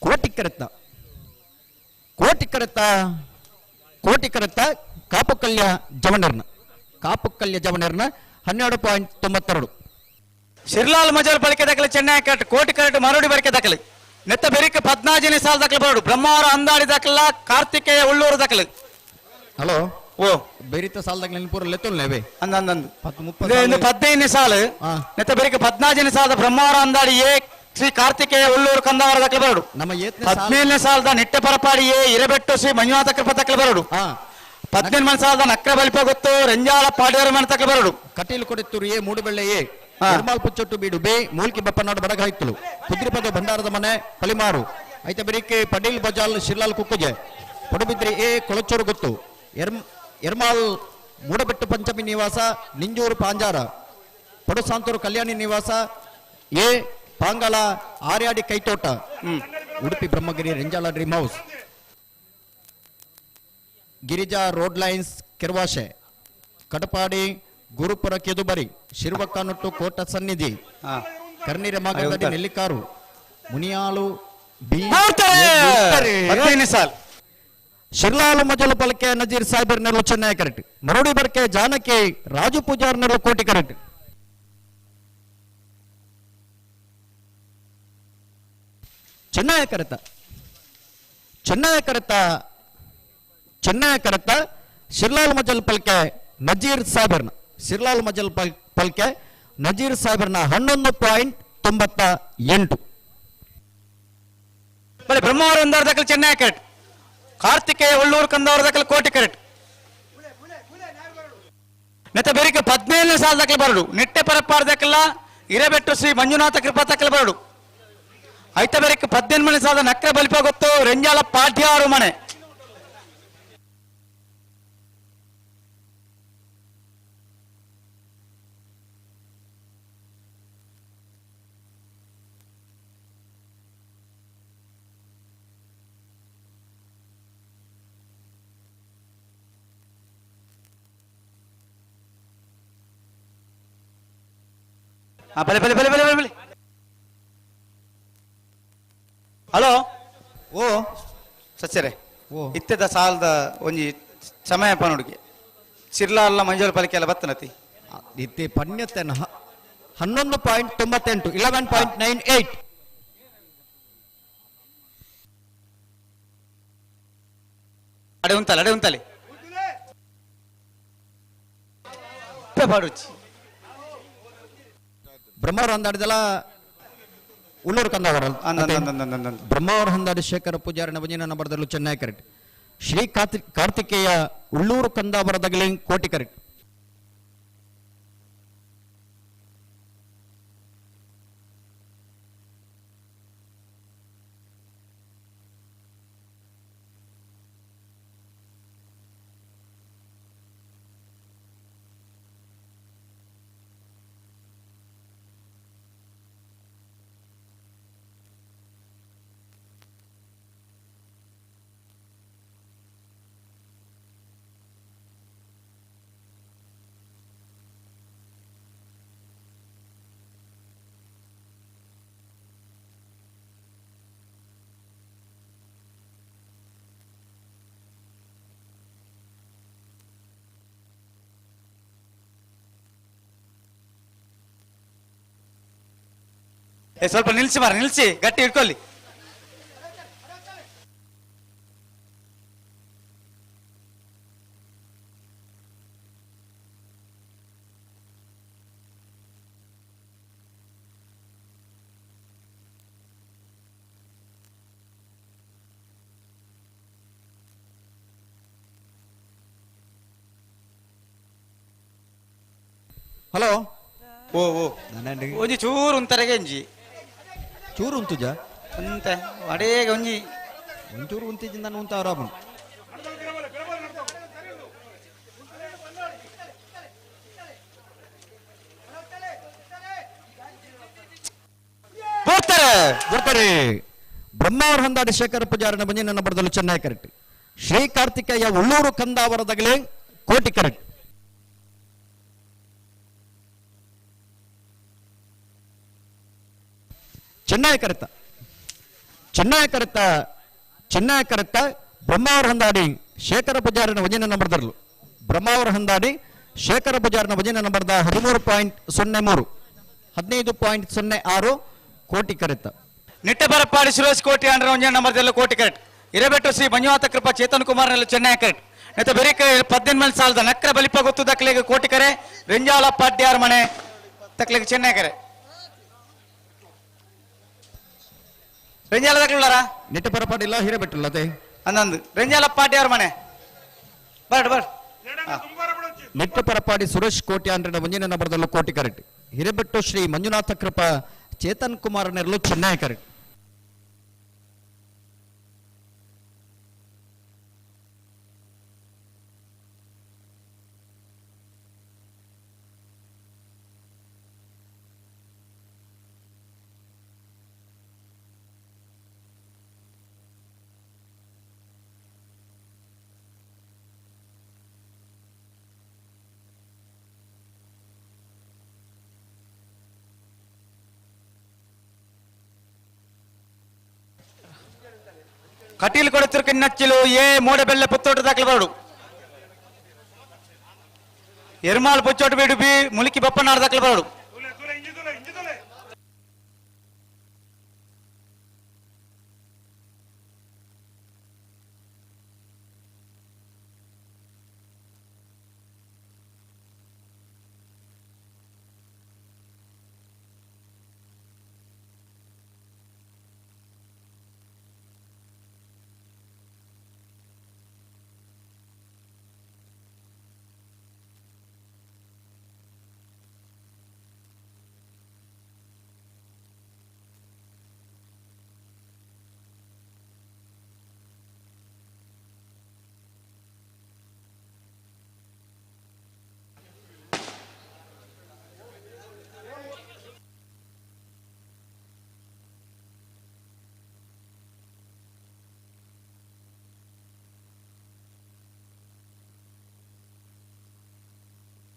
ಕೋಟಿ ಕರೆತ್ತ ಕೋಟಿ ಕರೆತ್ತ ಕೋಟಿ ಕರೆತ್ತ ಕಾಪುಕಲ್ಯ ಜವನರ್ನ ಕಾಪುಕಲ್ಯ ಜವನರ್ನ 12.92. ಶಿರ್ಲಾಲ್ ಮಜಲ್ ಬಳಿಕೆ ದಾಖಲೆ ಚೆನ್ನೈ ಕರೆಕ್ಟ್ ಕೋಟಿ ಕರೆಕ್ಟ್ ಮರಡಿ ಬಳಿಕೆ ದಾಖಲೆ ನೆತ್ತ ಬೆರಿಕ 14 ಸಾಲ ದಾಖಲೆ ಬರಡು ಬ್ರಹ್ಮಾವರ ಅಂದಾಡಿ ದಾಖಲ ಕಾರ್ತಿಕೇಯ ಉಳ್ಳೂರು ದಾಖಲೆ. ಹಲೋ ಓ ಬೆರಿತ ಸಾಲದಾಗ ನೆನಪೂರ ಲೆತ್ತೊಲ್ಲೇವೆ ಅಂದ ಅಂದ 15 ಸಾಲು ನೆತ್ತ ಬೆರಿಕ 14 ಸಾಲದ ಬ್ರಹ್ಮಾವರ ಅಂದಾಡಿ ಎ ಶ್ರೀ ಕಾರ್ತಿಕೇಯ ಉಳ್ಳೂರು ಕಂದಾವರ ದಾಖಲೆ ಬರಡು. ನಮ್ಮ 17ನೇ ಸಾಲದ ನಿಟ್ಟೆ ಪರಪಾಡಿ ಎ ಇರಬೆಟ್ಟು ಶ್ರೀ ಮಂಜುನಾಥ ಕೃಪ ದಾಖಲೆ ಬರಡು. 18 ಸಾಲದ ನಕ್ರ ಬಲಿಪ ಗೊತ್ತು ರಂಜಾಳ ಪಾಡ್ಯರ ಮನೆ ದಾಖಲೆ ಬರಡು. ಕಟೀಲು ಕೊಡೆತ್ತೂರು ಎ ಮೂಡುಬೆಳ್ಳೆ ಎ ನಿರ್ಮಾಲ್ ಪುಚ್ಚೊಟ್ಟು ಬೀಡು ಬೆ ಮೂಲ್ಕಿ ಬಪ್ಪನಾಡು ಬಡಗಾಯ್ತಲು ಕುದ್ರಿಪದ ಭಂಡಾರದ ಮನೆ ಪಲಿಮಾರು ಐತ ಬೆರಿಕೆ ಪಡೀಲ್ ಬಜಾಲ್ ಶಿರ್ಲಾಲ್ ಕುಕ್ಕುಜೆ ಪಡುಬಿದ್ರಿ ಎ ಕೊಳಚೂರು ಗೊತ್ತು ಎರ್ಮಾಲ್ ಮೂಡಬೆಟ್ಟು ಪಂಚಮಿ ನಿವಾಸ ನಿಂಜೂರು ಪಾಂಜಾರ ಪಡುಸಾಂತೂರು ಕಲ್ಯಾಣಿ ನಿವಾಸ A Pangala Aryadi Kaithota Udupi Brahmagiri Renjala dream house Girija road lines Kervashe Katapadi Gurupura Kedubari Shirvakkanottu Kota Sannidhi Karnira Magandadi Nellikaru Muniyalu B 15 ಸಾಲ್. ಶಿರ್ಲಾಲು ಮಜಲು ಪಲಕೆ ನಜೀರ್ ಸಾಹೇಬರ್ ನೆರಳು ಚೆನ್ನೈ ಕರೆಕ್ಟ್ ಮರೋಡಿ ಬರ್ಕೆ ಜಾನಕಿ ರಾಜು ಪೂಜಾರ್ ನೆರಳು ಕೋಟಿ ಕರೆಕ್ಟ್. ಚೆನ್ನೈ ಕರೆತ ಚೆನ್ನೈ ಕರೆತ ಚೆನ್ನೈ ಕರೆತ ಶಿರ್ಲಾಲ್ ಮಜಲ್ ಪಲ್ಕೆ ನಜೀರ್ ಸಾಹೇಬರ್ನ ಶಿರ್ಲಾಲ್ ಮಜಲ್ ಪಲ್ಕೆ ನಜೀರ್ ಸಾಹೇಬರ್ನ 11.98. ಬಲೆ ಬ್ರಹ್ಮಾವರ ಅಂದಾರ ದಾಖಲೆ ಚೆನ್ನೈ ಕರೆಕ್ಟ್ ಕಾರ್ತಿಕೇಯ ಉಳ್ಳೂರು ಕಂದವರ ದಾಖಲೆ ಕೋಟಿ ಕರೆಕ್ಟ್ ನೆತ್ತ ಬೆರಿಕೆ 17ನೇ ಸಾಲ ದಾಖಲೆ ಬರಡು ನಿಟ್ಟೆ ಪರಪ್ಪಾರ ದಾಖಲ ಇರಬೆಟ್ಟು ಶ್ರೀ ಮಂಜುನಾಥ ಕೃಪಾ ದಾಖಲೆ ಬರಡು. ಐತ ಬೆರಿಕೆ 18 ಸಾಲದ ನಕ್ರ ಬಲಿಪ ಗೊತ್ತು ರೆಂಜಾಲ ಪಾಠ್ಯಾರು ಮನೆ. ಬಲೆ ಬಲೆ ಬಲೆ ಬಲೆ ಬಲೆ ಬಲೆ. ಹಲೋ ಓ ಸಚ್ಚರೆ ಓ ಇತ್ತೆದ ಸಾಲದ ಒಂಜಿ ಸಮಯ ಪನುಡಿಗೆ ಶಿರ್ಲಾಲ ಮಂಜೂರು ಪಲಿಕೆ ಎಲ್ಲ ಬತ್ತನತಿ ಇತ್ತೆ ಪಣ್ಯತೆನ 11.98 11.98. ಅಡೆ ಉಂತಲ್ಲ ಅಡೆ ಉಂತಲೆ ಪಾಡುಚ್ಚಿ ಬ್ರಹ್ಮಾವರ ಹಂದಾಡಿದಲ್ಲ ಉಳ್ಳೂರು ಕಂದವರ ಬ್ರಹ್ಮಾವರ ಹಂದಾಡಿ ಶೇಖರ ಪೂಜಾರಿ ನವಜಿನ ನಂಬರ್ದಲ್ಲೂ ಚೆನ್ನೈ ಕರೆಕ್ಟ್ ಶ್ರೀ ಕಾರ್ತಿಕೇಯ ಉಳ್ಳೂರು ಕಂದಾವರದಗಲಿ ಕೋಟಿ ಕರೆಕ್ಟ್. ಸ್ವಲ್ಪ ನಿಲ್ಸಿ ಮಾರ, ನಿಲ್ಸಿ ಗಟ್ಟಿ ಇಟ್ಕೊಳ್ಳಿ. Hello ಓ ಓ ಒಂಜಿ ಚೂರು ಉಂತರೆಗೆ ಒಂಜಿ ಚೂರು ಉಂತುಜ ಉಂತೆ ಅಡೇಗೆ ಒಂಜಿ ಒಂಚೂರು ಉಂತಿಜಿಂದ ಉಂತ ಆರಾಮ. ಬರ್ತಾರೆ ಬರ್ತಾರೆ. ಬ್ರಹ್ಮಾವರ ಹಂದಾಡಿ ಶೇಖರ ಪೂಜಾರನ ಬಂಜಿನ ನಂಬರ್ದಲ್ಲೂ ಚೆನ್ನೈ ಕರೆಕ್ಟ್. ಶ್ರೀ ಕಾರ್ತಿಕೇಯ ಉಳ್ಳೂರು ಕಂದಾವರದಾಗಲೇ ಕೋಟಿ ಕರೆಕ್ಟ್. ಚೆನ್ನೈ ಕರೆತ ಚೆನ್ನೈ ಕರೆತ ಚೆನ್ನೈ ಕರೆತ ಬ್ರಹ್ಮಾವರ ಹಂದಾಡಿ ಶೇಖರ ಪೂಜಾರನ ವಜನ ನಂಬರ್ದರ್ಲು. ಬ್ರಹ್ಮಾವರ ಹಂದಾಡಿ ಶೇಖರ ಪೂಜಾರನ ವಜನ ನಂಬರ್ದ 13.03 15.06 ಕೋಟಿ ಕರೆತ. ನಿಟ್ಟೆ ಬರಪ್ಪಾಡಿ ಸುರೇಶ್ ಕೋಟಿ ಅಂದ್ರೆ ಒಂಜೆ ನಂಬರ್ದೆಲ್ಲ ಕೋಟಿ ಕರೆಕ್ಟ್. ಇರಬೆಟ್ಟು ಶ್ರೀ ಮಂಜುನಾಥ ಕೃಪಾ ಚೇತನ್ ಕುಮಾರ್ ನೆಲ್ಲ ಚೆನ್ನೈ ಕರೆಕ್ಟ್. ನೆತ್ತ ಬೆರಿಕ 18 ಮೇಲೆ ಸಾಲದ ನಕ್ರ ಬಲಿಪ ಗೊತ್ತು ದಕ್ಲೆಗೆ ಕೋಟಿ ಕರೆ. ರೆಂಜಾಲ ಪಾಡ್ಯಾರ್ ಮನೆ ತಕ್ಲೆಗೆ ಚೆನ್ನೈ ಕರೆ. ರೆಂಜಾಲ ದಕ್ಲುಳ್ಳಾರ ನಿಟ್ಟೆ ಬರಪಾಡಿಲ್ಲ ಹಿರೇಬೆಟ್ಟುಲ್ಲ ಅದೇ ಅಂದಂದು ರೆಂಜಾಲ ಪಾಡ್ಯಾರ್ ಮನೆ ಬರ್ಡ್ ಬರ್ಡ್. ನಿಟ್ಟೆ ಪರಪಾಡಿ ಸುರೇಶ್ ಕೋಟಿ ಅಂದ್ರೆ ಮುಂದಿನ ನಂಬರ್ದಲ್ಲೂ ಕೋಟಿ ಕರೆಕ್ಟ್. ಹಿರೇಬೆಟ್ಟು ಶ್ರೀ ಮಂಜುನಾಥ ಕೃಪಾ ಚೇತನ್ ಕುಮಾರ್ ನೆರಳು ಚೆನ್ನೈ ಕರೆಕ್ಟ್. ಕಟೀಲ್ ಕೊಡತಿರ್ಕ ನಚ್ಚಿಲು ಏ ಮೋಡೆ ಬೆಳ್ಳೆ ಪುತ್ತೋಟ ದಾಖಲೆ ಬರಡು. ಎರ್ಮಾಲ್ ಪುಚ್ಚೋಟ ಬೀಡು ಬಿ ಮುಲಿಕಿ ಬಪ್ಪನಾಡ್ ದಾಖಲೆ ಬರಡು.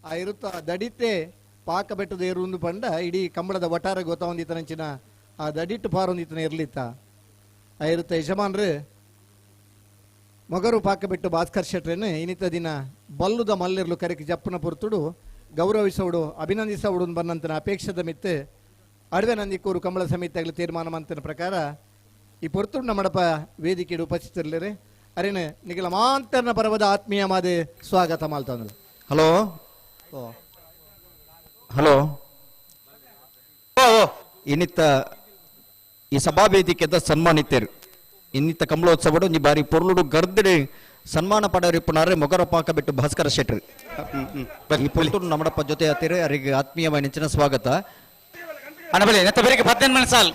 ಆ ಇರುತ್ತ ದಡಿತೆ ಪಾಕ ಬೆಟ್ಟದ ಏರುಂದು ಪಂಡ ಇಡೀ ಕಂಬಳದ ವಟಾರ ಗೊತ್ತಾವಂದಿತನಂಚಿನ ಆ ದಡಿಟ್ಟು ಪಾರೊಂದಿತನ ಇರ್ಲಿತ್ತ. ಆ ಇರುತ್ತ ಯಜಮಾನ್ರು ಮೊಗರು ಪಾಕ ಬಿಟ್ಟು ಭಾಸ್ಕರ್ ಶೆಟ್ರೇನು ಇನ್ನಿತ ದಿನ ಬಲ್ಲುದ ಮಲ್ಲಿರ್ಲು ಕರೆಕ್ ಜಪ್ಪನ ಪೊರ್ತುಡು ಗೌರವಿಸೋಡು ಅಭಿನಂದಿಸೋಡು ಬನ್ನಂತನ ಅಪೇಕ್ಷದ ಮಿತ್ತು ಅಡವೆ ನಂದಿಕೂರು ಕಂಬಳ ಸಮಿತಿಯಾಗಲಿ ತೀರ್ಮಾನ ಮಂತನ ಪ್ರಕಾರ ಈ ಪೊರ್ತುಡು ನಮ್ಮಡಪ ವೇದಿಕೆಡು ಉಪಸ್ಥಿತರಿಲ್ಲರೆ ಅರೇನು ನಿಖಿಲ ಮಾಂತರ್ನ ಪರ್ವದ ಆತ್ಮೀಯ ಮಾದೆ ಸ್ವಾಗತ ಮಾಲ್ತಂದ್ರು. ಹಲೋ ಹಲೋ ಇನ್ನಿತ್ತ ಈ ಸಭಾವೇದಿಕೆದ ಸನ್ಮಾನಿತರು ಇನ್ನಿತ್ತ ಕಂಬಳೋತ್ಸವಡು ನೀ ಬಾರಿ ಪೊರ್ಲುಡು ಗರ್ದಡೆ ಸನ್ಮಾನ ಪಡೆಯರಿಪ್ಪುನಾರೆ ಮೊಗರ ಪಾಕ ಬಿಟ್ಟು ಭಾಸ್ಕರ ಶೆಟ್ರು ಈ ಪೊರ್ತುಡು ನಮ್ಮಡಪ್ಪ ಜೊತೆ ಆತಿರು ಅವರಿಗೆ ಆತ್ಮೀಯമായ ನೆಚ್ಚಿನ ಸ್ವಾಗತ. ಅನಬಲಿ ನೆತ್ತ ಬೇರೆಗೆ 18 ಮನೆ ಸಾಲ್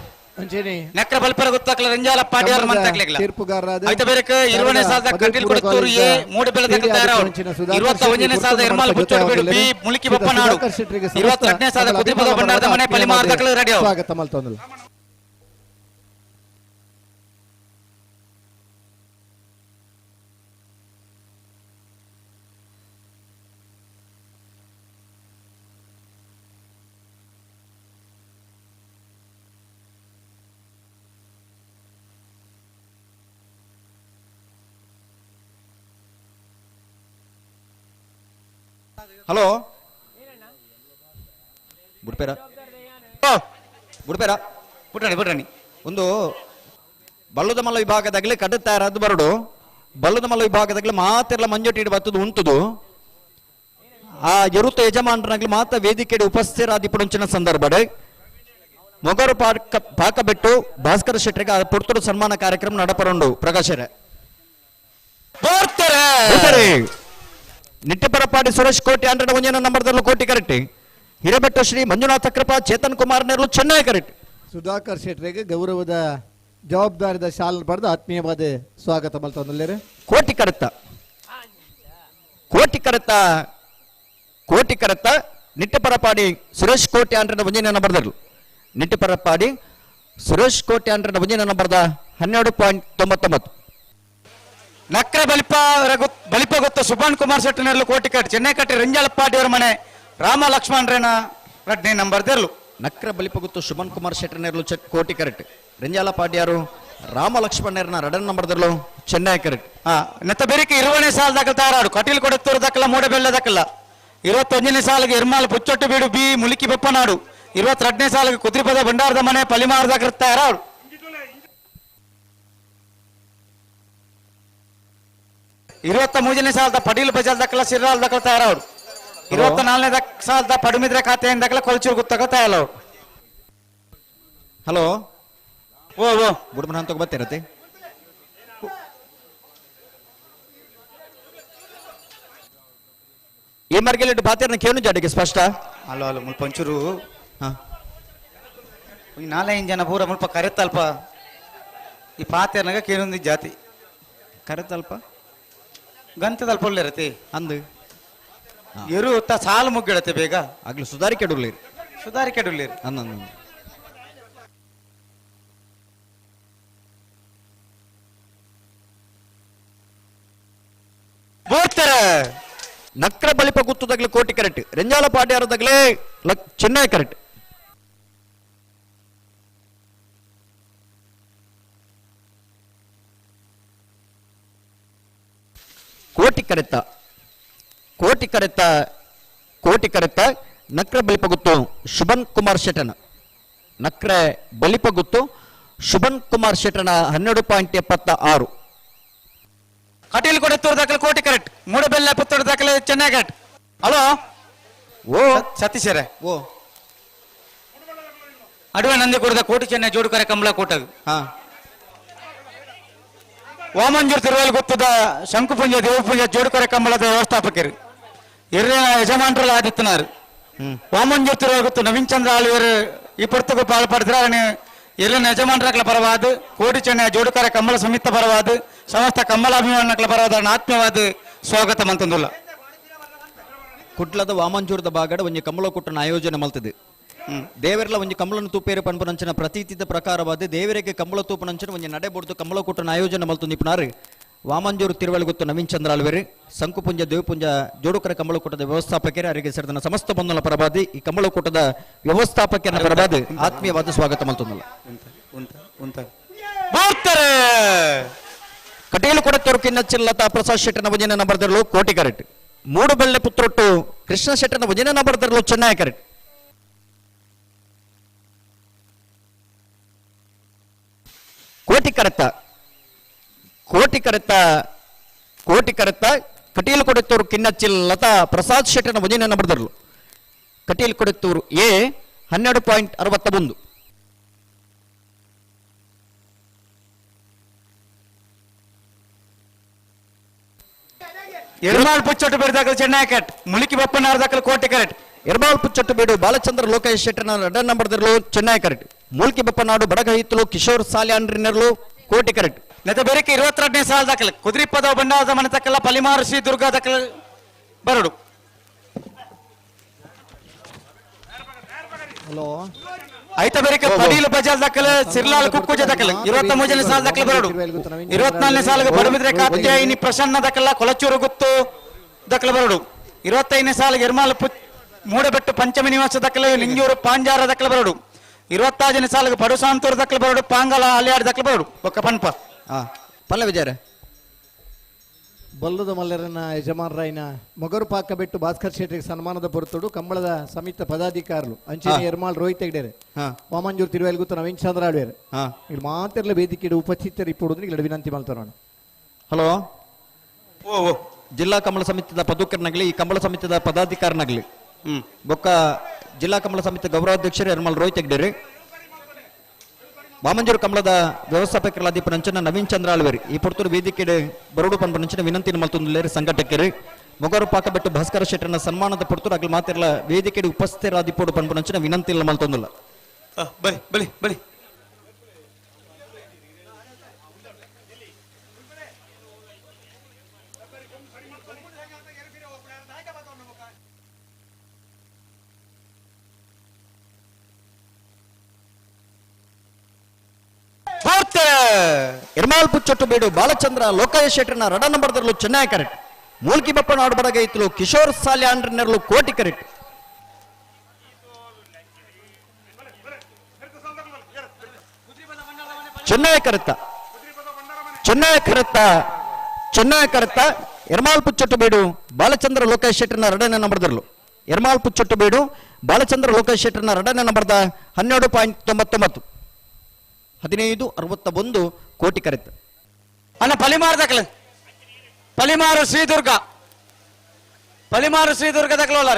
ನಕ್ರ ಬಲ್ಪರ ಗೊತ್ತಾಕ್ಲ ರಂಜಾಲ ಪಾಡ್ಯಾರ ಮಂತಕ್ಲೆಗ್ಲ ತೀರ್ಪುಗಾರರಾದ ಐತ ಬೇರೆಕ 20ನೇ ಸಾಲದ ಕಟೀಲ್ ಕೊಡುತ್ತೂರು ಎ ಮೂಡಬೆಲ್ಲ ತಯಾರು 21ನೇ ಸಾಲದ ಎರ್ಮಾಲ್ ಬುಚ್ಚೋಡು ಬೀಡು ಬಿ ಮುಲಿಕಿ ಬಪ್ಪನಾಡು 22ನೇ ಸಾಲದ ಕುದ್ರಿಪದ ಭಂಡಾರದ ಮನೆ ಪಲಿಮಾರ್ ದಕ್ಲ ರೆಡಿ ಸ್ವಾಗತ ಮಲ್ತೊಂದಲು. ಹಲೋ ಬುಡ್ಪೇರ ಬುಡ್ಪೇರ ಪುಟ್ಟಣಿ ಪುಟ್ಟಣಿ ಒಂದು ಬಲ್ಲುದ ಮಲ್ಲ ವಿಭಾಗದಾಗಲೇ ಕಡ್ಡ ತಯಾರಾದ ಬರಡು ಬಲ್ಲುದ ಮಲ್ಲ ವಿಭಾಗದಾಗಲೇ ಮಾತೆಲ್ಲ ಮಂಜೊಟ್ಟಿಡು ಬತ್ತದು ಉಂಟುದು ಆ ಎರುತ ಯಜಮಾನರನಾಗಲಿ ಮಾತ ವೇದಿಕೆಡೆ ಉಪಸ್ಥಿತರಾದಿಪುಡಂಚಿನ ಸಂದರ್ಭಡೆ ಮೊಗರು ಪಾಕ ಬಿಟ್ಟು ಭಾಸ್ಕರ ಶೆಟ್ಟರಿಗೆ ಆ ಪುರ್ತುಡು ಸನ್ಮಾನ ಕಾರ್ಯಕ್ರಮ ನಡಪರುಂಡು ಪ್ರಕಾಶರೇ. ಬರ್ತಾರೆ ನಿಟ್ಟೆಪರಪಾಡಿ ಸುರೇಶ್ ಕೋಟಿ 101 ನಂಬರ್ದಲ್ಲೂ Koti correct. Hirebettu Shri Manjunatha ಕೃಪಾ ಚೇತನ್ ಕುಮಾರ್ ನೆರಳು ಚೆನ್ನೈ ಕರೆಕ್ಟ್. ಸುಧಾಕರ್ ಶೆಟ್ಟರಿಗೆ ಗೌರವದ ಜವಾಬ್ದಾರಿದ ಶಾಲ್ ಪಡೆದು ಆತ್ಮೀಯವಾದ ಸ್ವಾಗತ ಮಲ್ತೊಂದುಲ್ಲೇರು. ಕೋಟಿ ಕರೆತ ಕೋಟಿ ಕರೆತ ಕೋಟಿ ಕರೆತ ನಿಟ್ಟಪರಪಾಡಿ ಸುರೇಶ್ ಕೋಟಿ ಅಂಡ್ರನ ಒಂಜಿನ ಬರ್ದರು. ನಿಟ್ಟಪರಪಾಡಿ ಸುರೇಶ್ ಕೋಟಿ ಅಂಡ್ರನ ಒಂಜಿನ ನಂಬರ್ದ 12.99. ನಕ್ರ ಬಲಿಪ ಬಲಿಪ ಗೊತ್ತ ಸುಭಾನ್ ಕುಮಾರ್ ಶೆಟ್ಟನೆರ್ಲು ಕೋಟಿ ಕಟ್ಟಿ ಚೆನ್ನೈ ಕಟ್ಟಿ ರಂಜಾಳಪ್ಪಾಡಿಯವರ ಮನೆ ರಾಮ ಲಕ್ಷ್ಮಣ್ ರೇನ ರಡ್ನೇ ನಂಬರ್ ದೆರ್ಲು. ನಕ್ರ ಬಲಿಪ ಗೊತ್ತು ಸುಭಾನ್ ಕುಮಾರ್ ಶೆಟ್ಟನೆರ್ಲು ಚೆಕ್ ಕೋಟಿ ಕರೆಕ್ಟ್. ರಂಜಾಲ ಪಾಡ್ಯಾರು ರಾಮ ಲಕ್ಷ್ಮಣ್ ರಡನ್ ನಂಬರ್ ದೆರ್ಲು ಚೆನ್ನೈ ಕರೆಕ್ಟ್. ನೆತ್ತ ಬೆರಿಕೆ 20ನೇ ಸಾಲ ದಾಖಲು ತಯಾರಾಡು ಕಟೀಲ್ ಕೊಡತ್ತೂರು ದಾಖಲ ಮೂಡಬೆಲ್ಲ ದಾಖಲ. 21ನೇ ಸಾಲಿಗೆ ಎರ್ಮಾಲ್ ಪುಚ್ಚೊಟ್ಟು ಬೀಡು ಬಿ ಮುಲಿಕಿ ಬೊಪ್ಪನಾಡು. 22ನೇ ಸಾಲಿಗೆ ಕುದ್ರಿಪದ ಭಂಡಾರದ ಮನೆ ಪಲಿಮಾರ್ ದಾಖಲು ತಯಾರಾಡು. 23ನೇ ಸಾಲದ ಪಡೀಲ್ ಬಜಾರ್ ದಾಖಲ ಸಿರ್ರಾಲ್ ದಾಖಲ ತಯಾರಾಡು. 24ನೇ ಸಾಲದ ಪಡುಮಿದ್ರೆ ಖಾತೆಯಿಂದ ದಾಖಲ ಕೊಲ್ಚೂರು ಗುತ್ತಕ ತಯಾರಾಡು. ಹಲೋ ಓ ಓ ಗುಡ್ಮನ ಅಂತ ಬರ್ತಿರತ್ತೆ. ಈ ಮರ್ಗೆಲಿಟ್ಟು ಬಾತಿರ್ನ ಕೇನು ಜಾಡಿಗೆ ಸ್ಪಷ್ಟ. ಹಲೋ ಹಲೋ ಮುಲ್ಪ ಒಂಚೂರು ಈ ನಾಲೈದು ಜನ ಪೂರ ಮುಲ್ಪ ಕರೆತಲ್ಪ ಈ ಪಾತೆರ್ನಾಗ ಕೇನೊಂದು ಜಾತಿ ಕರೆತಲ್ಪ ಗಂತದಲ್ಪ ಒಳ್ಳೆರತಿ ಅಂದು ಎರು ತ ಸಾಲು ಮುಗ್ಗಿಡತ್ತೆ ಬೇಗ ಆಗ್ಲಿ ಸುಧಾರಿ ಕೆಡುರ್ಲಿ ಸುಧಾರಿ ಕೆಡುರ್ಲಿ ಅಂದ ಬೋಡ್ತಾರೆ. ನಕ್ರ ಬಲಿಪ ಗುತ್ತದಾಗ್ಲಿ ಕೋಟಿ ಕರೆಕ್ಟ್. ರೆಂಜಾಲ ಪಾಡ್ಯಾರದಾಗ್ಲೇ ಚೆನ್ನೈ ಕರೆಕ್ಟ್. ಕೋಟಿ ಕರೆತ ಕೋಟಿ ಕರೆತ ಕೋಟಿ ಕರೆತ ನಕ್ರ ಬಲಿಪ ಗುತ್ತು ಶುಭನ್ ಕುಮಾರ್ ಶೆಟ್ಟನ. ನಕ್ರ ಬಲಿಪ ಗುತ್ತು ಶುಭನ್ ಕುಮಾರ್ ಶೆಟ್ಟನ 12.76. ಕಟೀಲ್ ಕೊಡತ್ತೂರು ದಾಖಲೆ ಕೋಟಿ ಕರೆಕ್ಟ್. ಮೂಡಬೆಲ್ಲ ಪುತ್ತೂರು ದಾಖಲೆ ಚೆನ್ನೈ ಕರೆಕ್ಟ್. ಹಲೋ ಓ ಸತೀಶರೇ ಓ ಅಡುವೆ ನಂದಿ ಕೊಡದ ಕೋಟಿ ಚೆನ್ನೈ ಜೋಡುಕರೆ ಕಮಲ ಕೋಟಗ್. ವಾಮಂಜೂರ್ ತಿರುವಲ್ ಗೊತ್ತದ ಶಂಕುಪುಂಜ ದೇವಪುಂಜ ಜೋಡುಕರೆ ಕಂಬಳದ ವ್ಯವಸ್ಥಾಪಕರು ಇರ್ನ ಯಜಮಾನರಲ್ಲ ಆದಿತ್ಯನಾರು. ವಾಮಂಜೂರ್ ತಿರುವಲ್ ಗೊತ್ತು ನವೀನ್ ಚಂದ್ರ ಆಳ್ವರು ಈ ಪುರ್ತಕ ಪಾಲ್ಪಡ್ತಾರೆ. ಇರ್ನ ಯಜಮಾನರಕ್ಲ ಪರವಾದ ಕೋಟಿ ಚೆನ್ನೈ ಜೋಡುಕರೆ ಕಂಬಳ ಸಮಿತ ಪರವಾದ ಸಮಸ್ತ ಕಮ್ಮಲಾಭಿಮಾನಕ್ಲ ಪರವಾದ ಆತ್ಮೀಯವಾದ ಸ್ವಾಗತ ಮಂತಂದುಲ್ಲ. ಕುಡ್ಲದ ವಾಮಂಜೂರದ ಬಾಗಡ ಒಂಜಿ ಕಮಲ ಕುಟ್ಟನ ಆಯೋಜನೆ ಮಲ್ತದೆ. ದೇವರೆಲ್ಲ ಒಂಜಿ ಕಮಲನ ತೂಪೇರು ಪನ್ಪುನಂಚಿನ ಪ್ರತೀತಿದ ಪ್ರಕಾರವಾದ ದೇವರಿಗೆ ಕಮಲ ತೂಪನಂಚಿನ ಒಂಜಿ ನಡೆ ಬೊಡ್ದು ಕಮಲ ಕುಟ್ಟನ ಆಯೋಜನೆ ಮಲ್ತು ನಿಪುಣಾರು ವಾಮಂಜೂರು ತಿರುವಳಿ ಗೊತ್ತು ನವೀನ್ ಚಂದ್ರ ಆಳ್ವೇರು ಸಂಕುಪುಂಜ ದೇವಪುಂಜ ಜೋಡುಕರ ಕಮಲಕೂಟದ ವ್ಯವಸ್ಥಾಪಕರು ಅವರಿಗೆ ಸೇರಿದ ಸಮಸ್ತ ಬಂಧುಗಳ ಪರವಾದಿ ಈ ಕಮಲಕೂಟದ ವ್ಯವಸ್ಥಾಪಕರ ಪರವಾದಿ ಆತ್ಮೀಯವಾದ ಸ್ವಾಗತ ಮಲ್ತೊಂದಲ್ಲ. ಕಟೀಲು ಕೊಡತ್ತೂರು ಕಿನ್ನಚಿಲ್ಲತಾ ಪ್ರಸಾದ್ ಶೆಟ್ಟನ ಭಜನೆ ನಂಬರ್ ದರ್ಲು ಕೋಟಿ ಕರೆಕ್ಟ್. ಮೂಡುಬೆಳ್ಳೆ ಪುತ್ರೊಟ್ಟು ಕೃಷ್ಣ ಶೆಟ್ಟನ ಭಜನೆ ನಂಬರ್ ದರ್ಲು ಚೆನ್ನೈ ಕರೆಕ್ಟ್. ಕೋಟಿ ಕರೆತ ಕೋಟಿ ಕರೆತ ಕೋಟಿ ಕರೆತ ಕಟೀಲು ಕೊಡತ್ತೂರು ಕಿನ್ನಚ್ಚಿಲ್ ಲತಾ ಪ್ರಸಾದ್ ಶೆಟ್ಟನ ಭಜನೆ ನಂಬರ್ ದರ್ಲು ಕಟೀಲು ಕೊಡತ್ತೂರು ಎ 12.61. ಎರ್ಮಾಲ್ ಪುಚ್ಚೊಟ್ಟು ಬೇಡು ದಾಖಲು ಚೆನ್ನೈ ಕಟ್. ಮುಲಿಕಿ ಬಪ್ಪನಾರ್ ದಾಖಲು ಕೋಟೆ ಕರೆಕ್ಟ್. ಎರ್ಮಾಲ್ ಪುಚ್ಚೊಟ್ಟು ಬೇಡು ಬಾಲಚಂದ್ರ ಲೋಕೇಶ್ ಶೆಟ್ಟನ ಎರಡನೇ ನಂಬರ್ ದರ್ಲು ಚೆನ್ನೈ ಕರೆಕ್ಟ್. ಮೂಲ್ಕಿ ಬಪ್ಪನಾಡು ಬಡಗ ಹಿತ್ತಲು ಕಿಶೋರ್ ಸಾಲ್ಯಾನ್ರಿನರ್ಲು ಕೋಟೆ ಕರೆಕ್ಟ್. ನೆತ ಬೇರೆಕೆ 22ನೇ ಸಾಲ ದಾಖಲು ಕುದುರಿಪದ ಬಂಡಾದ ಮನೆ ತಕ್ಕಲ್ಲ ಪಲಿಮಾರು ಶ್ರೀ ದುರ್ಗಾ ದಾಖಲು ಬರಡು. ಹಲೋ ಐತ ಬೇರೆಕೆ ಪಡೀಲು ಬಜಾರ್ ದಾಖಲು ಸಿರ್ಲಾಲ್ ಕುಕ್ಕುಜ ದಾಖಲು 23ನೇ ಸಾಲ ದಾಖಲು ಬರಡು. 24ನೇ ಸಾಲಿಗೆ ಬಡಬಿದ್ರೆ ಕಾತ್ಯಾಯಿನಿ ಪ್ರಸನ್ನ ದಾಖಲ ಕೊಲಚೂರು ಗುತ್ತು ದಾಖಲು ಬರಡು. 25ನೇ ಸಾಲಿಗೆ ಎರ್ಮಾಲ್ ಮೂಡಬೆಟ್ಟು ಪಂಚಮಿ ನಿವಾಸ ದಾಖಲು ನಿಂಜೂರು ಪಾಂಜಾರ ದಾಖಲು ಬರಡು. 26ನೇ ಸಾಲಿಗೆ ಪಡುಸಾಂತೂರು ದಾಖಲು ಬರಡು ಪಾಂಗಲ ಅಲಿಯಾಡ್ ದಾಖಲು ಬರಡು. ಒಕ್ಕ ಪನ್ಪ ಪಲ್ಲ ವಿಜಯರ ಬಲ್ಲದ ಮಲ್ಲರನ ಯಜಮಾನರಾಯನ ಮೊಗರು ಪಾಕ ಬಿಟ್ಟು ಭಾಸ್ಕರ್ ಶೆಟ್ಟಿಗೆ ಸನ್ಮಾನದ ಪೊರತುಡು ಕಂಬಳದ ಸಮಿತ ಪದಾಧಿಕಾರರು ಅಂಚಿನ ಎರ್ಮಾಳ್ ರೋಹಿತ್ ಹೆಗ್ಡೆರೆ ವಾಮಂಜೂರು ತಿರುವೇಲ್ಗುತ್ತ ನವೀನ್ ಚಂದ್ರ ಆಳ್ವೇರು ಇಲ್ಲಿ ಮಾತಿರ್ಲ ವೇದಿಕೆ ಉಪಸ್ಥಿತರು ಇಪ್ಪುಡು ಇಲ್ಲಿ ವಿನಂತಿ ಮಾಡ್ತಾರ. ಹಲೋ ಓ ಜಿಲ್ಲಾ ಕಂಬಳ ಸಮಿತಿದ ಪದುಕರ್ನಾಗ್ಲಿ ಈ ಕಂಬಳ ಸಮಿತಿದ ಪದಾಧಿಕಾರನಾಗ್ಲಿ ಬೊಕ್ಕ ಜಿಲ್ಲಾ ಕಂಬಳ ಸಮಿತಿ ಗೌರವಾಧ್ಯಕ್ಷರು ಎರ್ಮಾಳ್ ರೋಹಿತ್ ಹೆಗ್ಡೆರೆ ವಾಮಂಜೂರು ಕಮಲದ ವ್ಯವಸ್ಥಾಪಕರಾದ ನಂಚನ ನವೀನ್ ಚಂದ್ರ ಆಳ್ವೇರಿ ಈ ಪೊರ್ತೂರು ವೇದಿಕೆ ಬರೋಡು ಪನ್ಪನಂಚಿನ ವಿನಂತಿ ಮಲ್ತೊಂದುಲ್ಲೇರು ಸಂಘಟಕರು ಮೊಗರು ಪಾಕಬೆಟ್ಟು ಭಾಸ್ಕರ ಶೆಟ್ಟರ್ನ ಸನ್ಮಾನದ ಪೊರ್ತುಡು ಅಗಲ್ ಮಾತಿರ್ಲ ವೇದಿಕೆಡ್ ಉಪಸ್ಥಿತರಾದಿಪ್ಪೋಡು ಪನ್ಪುನಂಚಿನ ವಿನಂತಿ ಇಲ್ಲ ಮಲ್ತೊಂದುಲ್ಲ. ಬಲಿ ಬಲಿ ಬಲಿ ಎರ್ಮಾಲ್ ಪುಚ್ಚೊಟ್ಟು ಬೀಡು ಬಾಲಚಂದ್ರ ಲೋಕಾಯ ಶೆಟ್ಟರ್ನ ರಡ ನಂಬರ್ ದರ್ಲು ಚೆನ್ನೈ ಕರೆಕ್ಟ್. ಮೂಲ್ಕಿ ಬಪ್ಪನ ಆಡುಬಡಗೈತಲು ಕಿಶೋರ್ ಸಾಲ್ಯಾಂಡ್ರನೆರ್ಲು ಕೋಟಿ ಕರೆಕ್ಟ್. ಚೆನ್ನೈ ಕರೆತ್ತ ಚೆನ್ನೈ ಕರೆತ್ತ ಚೆನ್ನೈ ಕರೆತ್ತ ಎರ್ಮಾಲ್ ಪುಚ್ಚೊಟ್ಟು ಬೀಡು ಬಾಲಚಂದ್ರ ಲೋಕೇಶ್ ಶೆಟ್ಟರ್ನ ರಡನೆ ನಂಬರ್ ದರ್ಲು. ಎರ್ಮಾಲ್ ಪುಚ್ಚೊಟ್ಟು ಬೀಡು ಬಾಲಚಂದ್ರ ಲೋಕೇಶ್ ಶೆಟ್ಟರ್ನ ರಡನೆ ನಂಬರ್ದ 12.99 15.61 ಕೋಟಿ ಕರೆತ. ಅಣ್ಣ ಪಲಿಮಾರು ದಕ್ಕಲು ಪಲಿಮಾರು ಶ್ರೀದುರ್ಗ ಪಲಿಮಾರು ಶ್ರೀದುರ್ಗ ದಕ್ಕಲು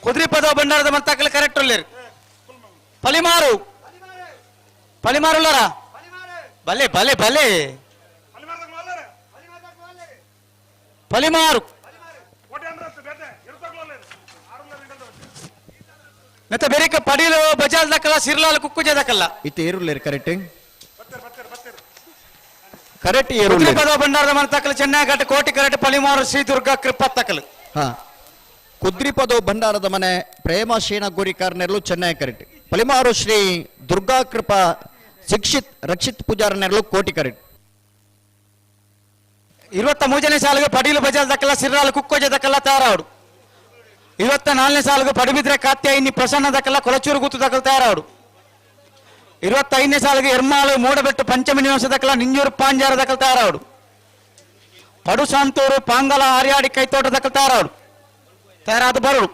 ಕುದ್ರಿಪದ ಭಂಡಾರದ ಮತ್ತಕ್ಕಲು ಕರೆಕ್ಟ್ ಉಳ್ಳೇರು. ಪಲಿಮಾರು ಪಲಿಮಾರು ಉಳ್ಳಾರ ಬಲೆ ಬಲೆ ಬಲೆ ಪಲಿಮಾರು ಮತ್ತೆ ಬೇರೆ ಪಡೀಲು ಬಜಾಲ್ ದಕ್ಕಲ್ಲ ಸಿರ್ಲಾಲ್ ಕುಕ್ಕುಜ ದಕ್ಕಲ್ಲ ಇತ್ತೆ ಏರುಲ್ಲೇರು ಕರೆಕ್ಟ್ ಕರೆಕ್ಟ್ ಏರುಲ್ಲೇರು. ಕುದ್ರಿಪದ ಭಂಡಾರದ ಮತ್ತಕ್ಕಲು ಚೆನ್ನೈಘಾಟ್ ಕೋಟಿ ಕರೆಕ್ಟ್ ಪಲಿಮಾರು ಶ್ರೀದುರ್ಗ ಕೃಪಾ ತಕ್ಕಲು. ಹಾ ಕುದ್ರಿಪದೋ ಭಂಡಾರದ ಮನೆ ಪ್ರೇಮ ಶೇನ ಗುರಿಕಾರ್ನೆರ್ಲು ಚೆನ್ನೈ ಕರೆಕ್ಟ್. ಪಲಿಮಾರು ಶ್ರೀ ದುರ್ಗಾ ಕೃಪಾ ಶಿಕ್ಷಿತ್ ರಕ್ಷಿತ್ ಪೂಜಾರನೆರ್ಲು ಕೋಟಿ ಕರೆಕ್ಟ್. 23ನೇ ಸಾಲಿಗೆ ಪಡೀಲು ಬಜಾಲ್ ದಕ್ಕಲ್ಲ ಸಿರ್ಲಾಲ್ ಕುಕ್ಕೋಜ ದಕ್ಕಲ್ಲ ತಯಾರಾವಡು. 24ನೇ ಸಾಲಿಗೆ ಪಡುಬಿದ್ರೆ ಕಾತ್ಯಾಯಿನಿ ಪ್ರಸನ್ನ ದಕ್ಕಲ್ಲ ಕೊಲಚೂರು ಗುತ್ತು ದಕ್ಕಲ್ ತಯಾರಾವಡು. 25ನೇ ಸಾಲಿಗೆ ಎರ್ಮಾಲು ಮೂಡಬೆಟ್ಟು ಪಂಚಮಿ ನಿವಾಸ ದಕ್ಕಲ್ಲ ನಿಂಜೂರು ಪಾಂಜಾರ ದಕ್ಕಲ್ ತಯಾರಾವಡು. ಪಡು ಸಾಂತೂರು ಪಾಂಗಲ ಆರ್ಯಾಡಿ ಕೈತೋಟ ದಕ್ಕಲ್ ತಯಾರಾವಡು. ತಯಾರಾದ ಬರಡು.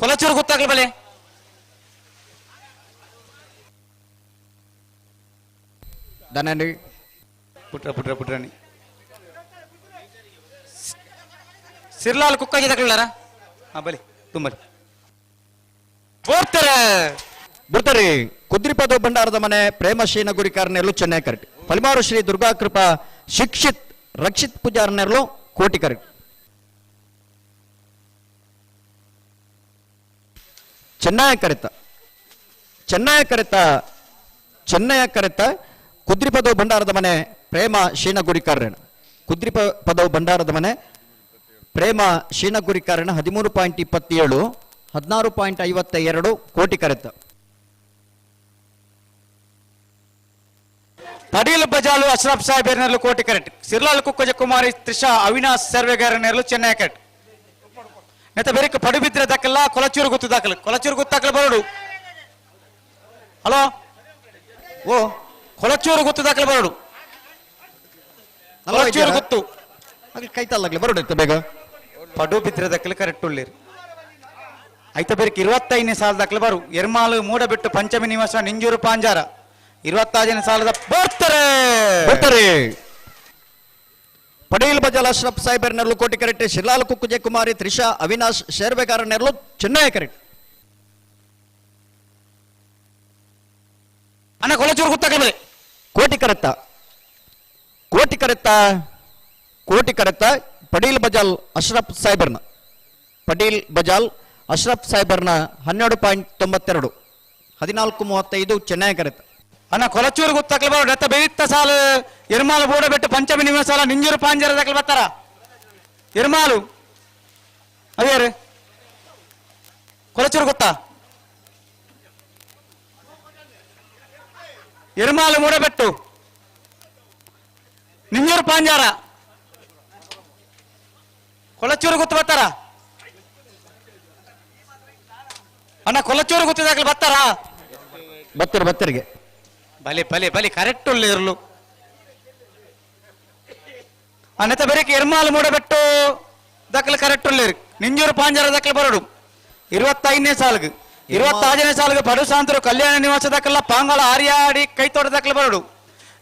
ಕೊಲಚೂರು ಗೊತ್ತಾಗ್ಲಿ ಬಲೆ ದನಂಡಿ ಪುಟ್ರ ಪುಟ್ರ ಪುಟ್ರಾಣಿ ಸಿರ್ಲಾಲ್ ಕುಕ್ಕಾಗಿ ತಗೊಳ್ಳಾರ ಹಾ ಬಲಿ ತುಂಬಲಿ ಹೋಗ್ತಾರೆ ಬಿಡ್ತಾರೆ. ಕುದ್ರಿಪದ ಭಂಡಾರದ ಮನೆ ಪ್ರೇಮ ಶೀನ ಗುರಿಕಾರನೆರ್ಲು ಚೆನ್ನೈ ಕರೆಕ್ಟ್. ಪಲಿಮಾರು ಶ್ರೀ ದುರ್ಗಾ ಕೃಪಾ ಶಿಕ್ಷಿತ್ ರಕ್ಷಿತ್ ಪೂಜಾರನೆರ್ಲು ಕೋಟಿ ಕರೆಕ್ಟ್. ಚೆನ್ನೈ ಕರೆತ ಚೆನ್ನೈ ಕರೆತ ಚೆನ್ನಯ ಕರೆತ ಕುದ್ರಿಪದವು ಭಂಡಾರದ ಮನೆ ಪ್ರೇಮ ಶೀನ ಗುರಿಕಾರಣ. ಕುದ್ರಿಪ ಪದವು ಭಂಡಾರದ ಮನೆ ಪ್ರೇಮ ಶೀನ ಗುರಿಕಾರಣ 13.27 16.52 ಕೋಟಿ ಕರೆತ. ಪಡೀಲ್ ಬಜಾಲು ಅಶ್ರಫ್ ಸಾಹೇಬ್ ಕೋಟಿ ಕರೆಕ್ಟ್. ಸಿರ್ಲಾಲ್ ಕುಕ್ಕಜ ಕುಮಾರಿ ತ್ರಿಷಾ ಅವಿನಾಶ್ ಸರ್ವೆಗಾರನೆರ್ಲು ಚೆನ್ನೈ ಕರೆಕ್ಟ್. ನೆತ್ತ ಬೇರೆ ಪಡುಬಿದ್ರೆ ದಕ್ಕಲ್ಲ ಕೊಲಚೂರು ಗುತ್ತು ದಾಖಲು ಕೊಲಚೂರು ಗುತ್ತಾಕಲು ಬರಡು. ಹಲೋ ಓ ಕೊಲಚೂರು ಗುತ್ತು ದಾಖಲು ಬರಡು. ಕೊಲಚೂರು ಗುತ್ತು ಕೈತಲ್ಲಾಗ್ಲಿ ಬರಡು ಬೇಗ. ಪಡು ಬಿದ್ರೆ ದಕ್ಕಲು ಕರೆಕ್ಟ್ ಉಳ್ಳೇರು. ಐತ ಬೇರೆ 25ನೇ ಸಾಲ ದಾಖಲು ಬರು. ಎರ್ಮಾಲು ಮೂಡಬಿಟ್ಟು ಪಂಚಮಿ ನಿವಾಸ ನಿಂಜೂರು ಪಾಂಜಾರ 26ನೇ ಸಾಲದ ಬರ್ತಾರೆ ಬರ್ತಾರೆ. ಪಡೀಲ್ ಬಜಾಲ್ ಅಶ್ರಫ್ ಸಾಹೇಬರ್ ನೆರಳು ಕೋಟಿ ಕರೆಕ್ಟ್. ಶಿರ್ಲಾಲ್ ಕುಕ್ಕುಜೆ ಕುಮಾರಿ ತ್ರಿಷಾ ಅವಿನಾಶ್ ಶೇರ್ವೆಗಾರ ನೆರಳು ಚೆನ್ನೈ ಕರೆಕ್ಟ್. ಅಣ್ಣ ಕೊಲಚೂರು ಗೊತ್ತಾಗಲ್ಲ ಕೋಟಿ ಕರೆತ್ತ ಕೋಟಿ ಕರೆತ್ತ ಕೋಟಿ ಕರೆತ್ತ ಪಡೀಲ್ ಬಜಾಲ್ ಅಶ್ರಫ್ ಸಾಹೇಬರ್ನ ಪಡೀಲ್ ಬಜಾಲ್ ಅಶ್ರಫ್ ಸಾಹೇಬರ್ನ 12.92 14.35 ಚೆನ್ನೈ ಕರೆತ್ತ. ಅಣ್ಣ ಕೊಲಚೂರು ಗೊತ್ತಾಗ್ಲಿ ಬರೋ ರಥ ಬೇರಿತ್ತ ಸಾಲು ಎರ್ಮಾಲು ಬೋಡ ಬೆಟ್ಟು ಪಂಚಮಿ ನಿವಾಸ ಸಾಲ ನಿಂಜೂರು ಪಾಂಜರ ದಾಖಲು ಬರ್ತಾರ ಎರ್ಮಾಲು ಅದೇ ಕೊಲಚೂರು ಗೊತ್ತಾ ಎರ್ಮಾಲು ಮೂಡಬೆಟ್ಟು ನಿಂಜೂರು ಪಾಂಜಾರ ಕೊಳಚೂರು ಗೊತ್ತು ಬರ್ತಾರ ಅಣ್ಣ? ಕೊಲಚೂರು ಗೊತ್ತಿದಾಗಲಿ ಬರ್ತಾರಾ? ಬತ್ತಿರ ಬತ್ತರಿಗೆ. ಬಲೆ ಬಲೆ ಬಲೆ, ಕರೆಕ್ಟ್ ಉಳ್ಳೆ ಇರಲು. ಅನ್ನತ ಬೇರೆ ಎರ್ಮಾಲ್ ಮೂಡಬೆಟ್ಟು ದಕ್ಕಲು ಕರೆಕ್ಟ್ ಉಳ್ಳೇರು. ನಿಂಜೂರು ಪಾಂಜರ ದಕ್ಕಲು ಬರಡು 25ನೇ ಸಾಲ್ಗೆ. 26ನೇ ಸಾಲ್ಗೆ ಪಡುಸಾಂತರು ಕಲ್ಯಾಣ ನಿವಾಸ ದಕ್ಕಲ ಪಾಂಗಾಳ ಆರ್ಯಾಡಿ ಕೈತೋಟ ದಕ್ಕಲು ಬರಡು.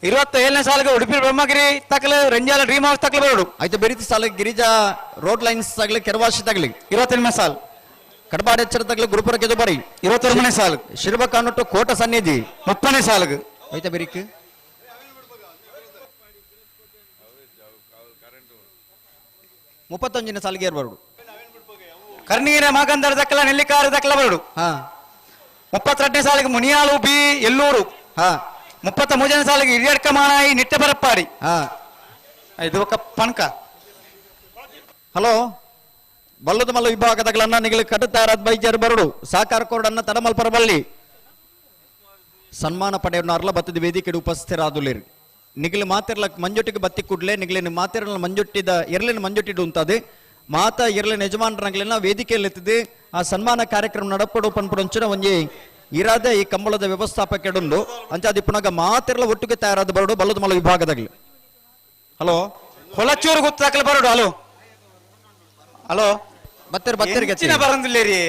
27ನೇ ಸಾಲ್ಗೆ ಉಡುಪಿ ಬ್ರಹ್ಮಗಿರಿ ತಕಲು ರಂಜಾಲ ಡ್ರೀಮ್ ಹೌಸ್ ತಕಲು ಬರಡು. ಆಯ್ತು, ಬೆರಿತಿ ಸಾಲಿಗೆ ಗಿರಿಜಾ ರೋಡ್ ಲೈನ್ಸ್ ತಗಲಿ ಕೆರವಾಸಿ ತಗಲಿ. 28ನೇ ಸಾಲ್ ಕಡಬಾಡ ಎಚ್ಚರ ತಗಲಿ ಗುರುಪುರ ಕೆದುಬರಿ. 29ನೇ ಸಾಲು ಶಿರ್ಬಕಾನುಟ್ಟು ಕೋಟ ಸನ್ನಿಧಿ. 30ನೇ ಸಾಲ್ಗೆ. ಆಯ್ತಾ ಬೆರಿಕ್ 31ನೇ ಸಾಲಿಗೆ ಏರ್ಬಾರ್ದು. ಕರ್ನೀರ ಮಾಗಂದರ ದಕ್ಕಲ ನೆಲ್ಲಿಕಾರ ದಕ್ಕಲ ಬರಡು. 32ನೇ ಸಾಲಿಗೆ ಮುನಿಯಾಳು ಬಿ ಎಲ್ಲೂರು. 33ನೇ ಸಾಲಿಗೆ ಹಿರಿಯಡ್ಕ ಮಾನಾಯಿ ನಿಟ್ಟೆ ಬರಪ್ಪಾಡಿ. ಇದು ఒక ಪಣಕ. ಹಲೋ, ಬಲ್ಲದ ಮಲ್ಲ ವಿಭಾಗದಗಳನ್ನ ನಿಗಲಿ ಕಟ್ಟುತ್ತಾರಾದ ಬೈಜಾರು ಬರಡು ಸಾಕಾರ ಕೋರ್ಡನ್ನ ತಡಮಲ್ ಪರಬಲ್ಲಿ ಸನ್ಮಾನ ಪಡೆಯರ್ಲ ಬತ್ತದ ವೇದಿಕೆ ಉಪಸ್ಥಿತರಾದುಲೇರು. ನಿಗಲಿ ಮಾತಿರ್ಲ ಮಂಜೊಟ್ಟಿಗೆ ಬತ್ತಿ ಕೂಡ್ಲೆ ನಿಗಲಿನ ಮಾತಿರಲ ಮಂಜೊಟ್ಟಿದ ಎರಲಿನ ಮಂಜೊಟ್ಟಿಡು ಉಂತದೆ ಮಾತಾ ಎರಲಿನ ಯಜಮಾನರಂಗ್ಲಿನ ವೇದಿಕೆಯಲ್ಲಿ ಎತ್ತಿದೆ ಆ ಸನ್ಮಾನ ಕಾರ್ಯಕ್ರಮ ನಡಪಡು ಪನ್ಪುಡಂಚಿನ ಒಂಜಿ ಇರಾದೆ ಈ ಕಂಬಳದ ವ್ಯವಸ್ಥಾಪಕಡುಂಡು ಅಂಚಾದಿ ಪುನಗ ಮಾತಿರ್ಲ ಒಟ್ಟಿಗೆ ತಯಾರಾದ ಬರಡು ಬಲ್ಲದ ಮಲ್ಲ ವಿಭಾಗದಾಗಲಿ. ಹಲೋ, ಹೊಲಚೂರು ಗೊತ್ತಾಕಲಿ ಬರಡು. ಹಲೋ ಹಲೋ, ಬತ್ತಿರ ಬತ್ತಿರಿಗೆ ಹೆಚ್ಚಿನ ಬರಂದಿಲ್ಲೇರಿ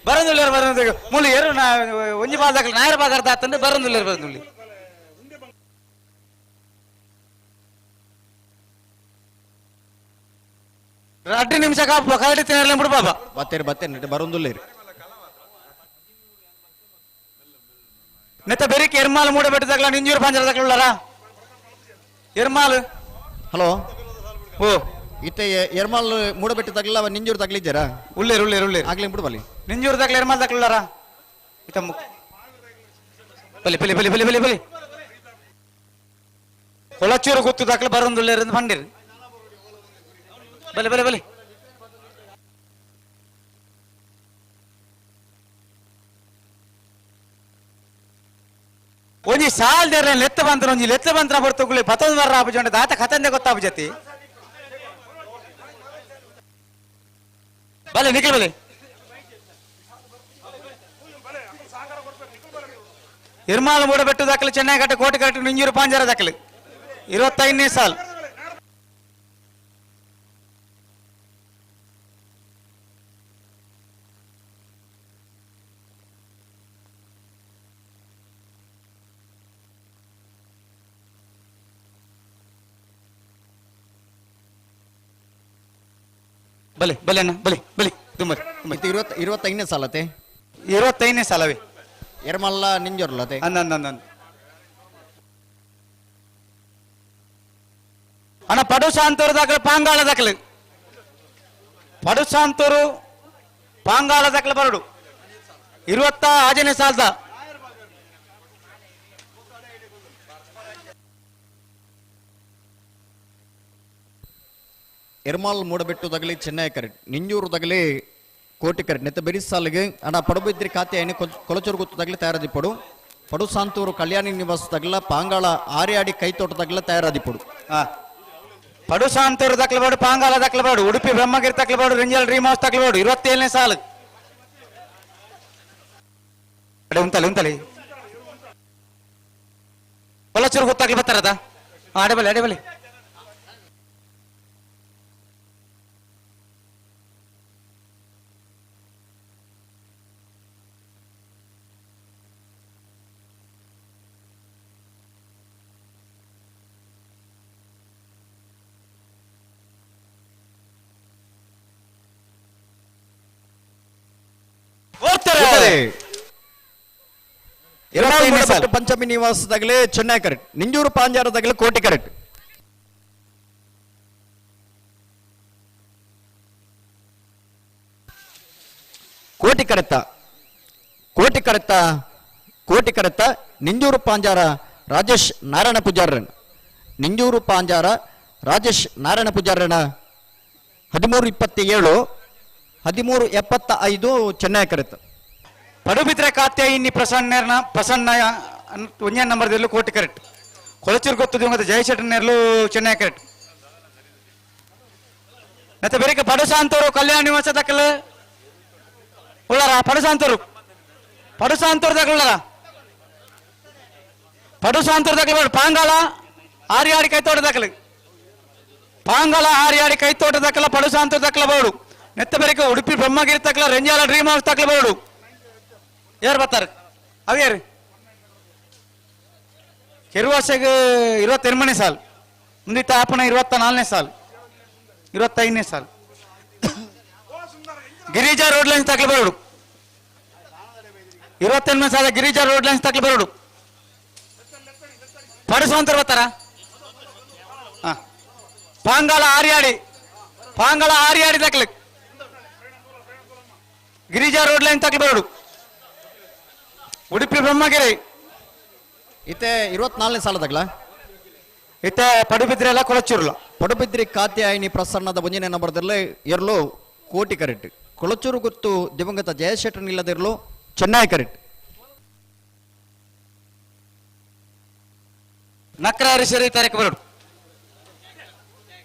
ಬರಂದಿಲ್ಲ ಬರಂದಿಲ್ಲ ಮುಳ್ಳು ಏರು ನಾ ಒಂಜಿ ಬಾದಾಕಲಿ ನಾಯರ ಬಾದಾರ್ದ ಆತಂದ್ರೆ ಬರಂದಿಲ್ಲ ಬರಂದಿಲ್ಲ. 2 ನಿಮಿಷ ಕಾಪು ಕರಡಿ ತಿನ್ನಲ್ಲ ಬಿಡು ಬಾಬಾ. ಬತ್ತೇರಿ ಬತ್ತೇರಿ ಬರಂದಿಲ್ಲೇರಿ. ನೆತ್ತ ಬೆರಿಕೆ ಎರ್ಮಾಲ್ ಮೂಡ ಬೆಟ್ಟದಾಗಲ ನಿಂಜೂರು ಪಾಂಜರ ಉಳ್ಳಾರ ಎರ್ಮಾಲ್. ಹಲೋ, ಓ ಇತ್ತೆ ಎರ್ಮಾಲ್ ಮೂಡಬೆಟ್ಟ ತಗಲ ನಿಂಜೂರು ತಗಲಿದ್ದೀರಾ? ಉಳ್ಳೇರು ಉಳ್ಳೇರು ಉಳ್ಳೇರು ಆಗ್ಲಿ ಬಿಡು ಬಲಿ. ನಿಂಜೂರು ತಗಲ ಎರ್ಮಾಲ್ ತಗಲಾರ ಇತ್ತ ಬಲಿ ಬಲಿ ಬಲಿ ಬಲಿ ಬಲಿ ಬಲಿ ಕೊಳಚೂರು ಗೊತ್ತು ದಾಖಲೆ ಬರಂದುಳ್ಳೇರು ಅಂತ ಬಂದಿರಿ. ಬಲಿ ಬಲಿ ಬಲಿ ಒಂಜಿ ಸಾಲ್ ದೇರ ಲೆತ್ತ ಬಂತ್ರ ಒಂಜಿ ಲೆತ್ತ ಬಂತ್ರ ಬರ್ತುಗುಳಿ ಪತ್ತೊಂದು ಬರ್ರ ಆಪುಜಿ ದಾತ ಕಥಂದೆ ಗೊತ್ತಾಪುಜತಿ. ಬಲೆ ನಿಖಿಲ್ ಬಲೆ. ಇರ್ಮಾಲ್ ಮೂಡಬೆಟ್ಟು ದಾಖಲೆ ಚೆನ್ನೈಘಟ್ಟ ಕೋಟೆಘಟ್ಟ ನಿಂಜೂರು ಪಾಂಜರ ದಾಖಲೆ 25ನೇ ಸಾಲ್. ಬಲೆ ಬಲೆ ಅಣ್ಣ ಬಲೆ ಬಲೆ ತುಂಬ 25ನೇ ಸಾಲತೆ. 25ನೇ ಸಾಲವೇ. ಎರ್ಮಲ್ಲ ನಿಂಜೊರ್ಲತೆ. ಅಂದ ಅಂದ ಅಂದ ಅಣ್ಣ ಪಡುಸಾಂತೂರು ದಾಖಲೆ ಪಾಂಗಾಳ ದಾಖಲೆ ಪಡುಸಾಂತೂರು ಪಾಂಗಾಳ ದಾಖಲೆ ಬರಡು 26ನೇ ಸಾಲದ. ಎರ್ಮಾಲ್ ಮೂಡಬೆಟ್ಟು ತಗಲಿ ಚೆನ್ನೈ ಕರೆಕ್ಟ್ ನಿಂಜೂರು ತಗಲಿ ಕೋಟಿ ಕರೆಕ್ಟ್ ನೆತ್ತ ಬೆರಿ ಸಾಲಿಗೆ ಅಣ್ಣ ಪಡುಬಿದ್ರಿ ಖಾತೆ ಐನೆ ಕೊಳಚೂರು ಗೊತ್ತು ತಗಲಿ ತಯಾರದಿಪ್ಪಡು. ಪಡುಸಾಂತೂರು ಕಲ್ಯಾಣಿ ನಿವಾಸ ತಗಲ ಪಾಂಗಾಳ ಆರ್ಯಾಡಿ ಕೈತೋಟ ತಗಲ ತಯಾರದಿಪ್ಪಡು. ಪಡುಸಾಂತೂರು ತಗಲಬೇಡು ಪಾಂಗಾಳ ತಗಲಬೇಡು ಉಡುಪಿ ಬ್ರಹ್ಮಗಿರಿ ತಗಲಬೇಡು ರಂಜಲ್ ಡ್ರೀಮ್ ಹೌಸ್ ತಗಲಬೇಡು 27ನೇ ಸಾಲು. ಉಂತಲೆ ಉಂತಲೆ ಕೊಳಚೂರು ಗೊತ್ತಾಗ್ಲಿ ಬರ್ತಾರದ. ಅಡೆ ಬಲೆ ಅಡೆ ಬಲೆ ಪಂಚಮಿ ನಿವಾಸ ತಗಲಿ ಚೆನ್ನೈ ಕರೆಕ್ಟ್ ನಿಂಜೂರು ಪಾಂಜಾರ ತಗಲಿ ಕೋಟಿ ಕರೆಕ್ಟ್. ಕೋಟಿ ಕರೆತ್ತ ಕೋಟಿ ಕರೆತ್ತ ಕೋಟಿ ಕರೆತ್ತ ನಿಂಜೂರು ಪಾಂಜಾರ ರಾಜೇಶ್ ನಾರಾಯಣ ಪೂಜಾರನ್ ನಿಂಜೂರು ಪಾಂಜಾರ ರಾಜೇಶ್ ನಾರಾಯಣ ಪೂಜಾರನ 13:27 13:75 ಚೆನ್ನೈ ಕರೆತ್ತ. ಪಡುಬಿದ್ರೆ ಖಾತೆ ಇನ್ನಿ ಪ್ರಸನ್ನ ಪ್ರಸನ್ನ ಒಂದೇ ನಂಬರ್ದಲ್ಲೂ ಕೋಟಿ ಕರೆಕ್ಟ್. ಕೊಳಚೂರು ಗೊತ್ತದು ಜಯಶೆಟ್ಟನೇರ್ಲು ಚೆನ್ನೈ ಕರೆಕ್ಟ್. ಮತ್ತೆ ಬೇರೆ ಪಡುಸಾಂತರು ಕಲ್ಯಾಣ ನಿವಾಸ ದಕ್ಕಲು ಉಳ್ಳಾರ ಪಡುಸಾಂತರು ಪಡುಸಾಂತರು ದಕ್ಕಲು ಉಳ್ಳಾರ ಪಡುಸಾಂತರು ದಕ್ಕಲು ಪಾಂಗಾಳ ಆರ್ಯಾಡಿ ಕೈತೋಟ ದಕ್ಕಲು ಪಾಂಗಾಳ ಆರ್ಯಾಡಿ ಕೈತೋಟ ದಕ್ಕಲ ಪಡುಸಾಂತರು ದಕ್ಕಲ ಬೋಡು ನೆತ್ತ ಬೇರೆ ಉಡುಪಿ ಬ್ರಹ್ಮಗಿರಿ ತಕ್ಕಲ ರೆಂಜಾಲ ಡ್ರೀಮ್ ಹೌಸ್ ತಕ್ಕಲ ಬೋಡು ಯಾರು ಬರ್ತಾರೆ ಅವ್ಯಾರು ಕೆರುವಾಸೆಗೆ 28ನೇ ಸಾಲು ಮುಂದಿತ್ತ ಆಪಣ 24ನೇ ಸಾಲು 25ನೇ ಸಾಲು ಗಿರಿಜಾ ರೋಡ್ ಲೈನ್ಸ್ ತಕ್ಕಲು ಬರೋಡು 28ನೇ ಸಾಲ ಗಿರಿಜಾ ರೋಡ್ ಲೈನ್ಸ್ ತಕ್ಕಲು ಬರೋಡು ಪಡಿಸುವಂತರು ಬರ್ತಾರ ಪಾಂಗಾಳ ಆರ್ಯಾಡಿ ಪಾಂಗಾಳ ಆರ್ಯಾಡಿ ತಕ್ಕಲು ಗಿರಿಜಾ ರೋಡ್ ಲೈನ್ ತಕ್ಕಲು ಬರೋಡು ಉಡುಪಿ ಬ್ರಹ್ಮಗಿರಿ ಇತ್ತೆ 24ನೇ ಸಾಲದಾಗಲ ಇತ್ತೆ ಪಡುಬಿದ್ರಿ ಎಲ್ಲ ಕೊಳಚೂರ್ಲ ಪಡುಬಿದ್ರಿ ಕಾತ್ಯಾಯಿನಿ ಪ್ರಸನ್ನದ ಒಂಜನೇ ನಂಬರ್ದಲ್ಲಿ ಎರಲು ಕೋಟಿ ಕರೆಕ್ಟ್ ಕೊಳಚೂರು ಗುತ್ತು ದಿವಂಗತ ಜಯಶೆಟ್ಟರ್ ಇಲ್ಲದಿರಲು ಚೆನ್ನೈ ಕರೆಕ್ಟ್ ನಕ್ರ ಹರಿಶರಿ ತಾರೀಕು ಬರೋಡು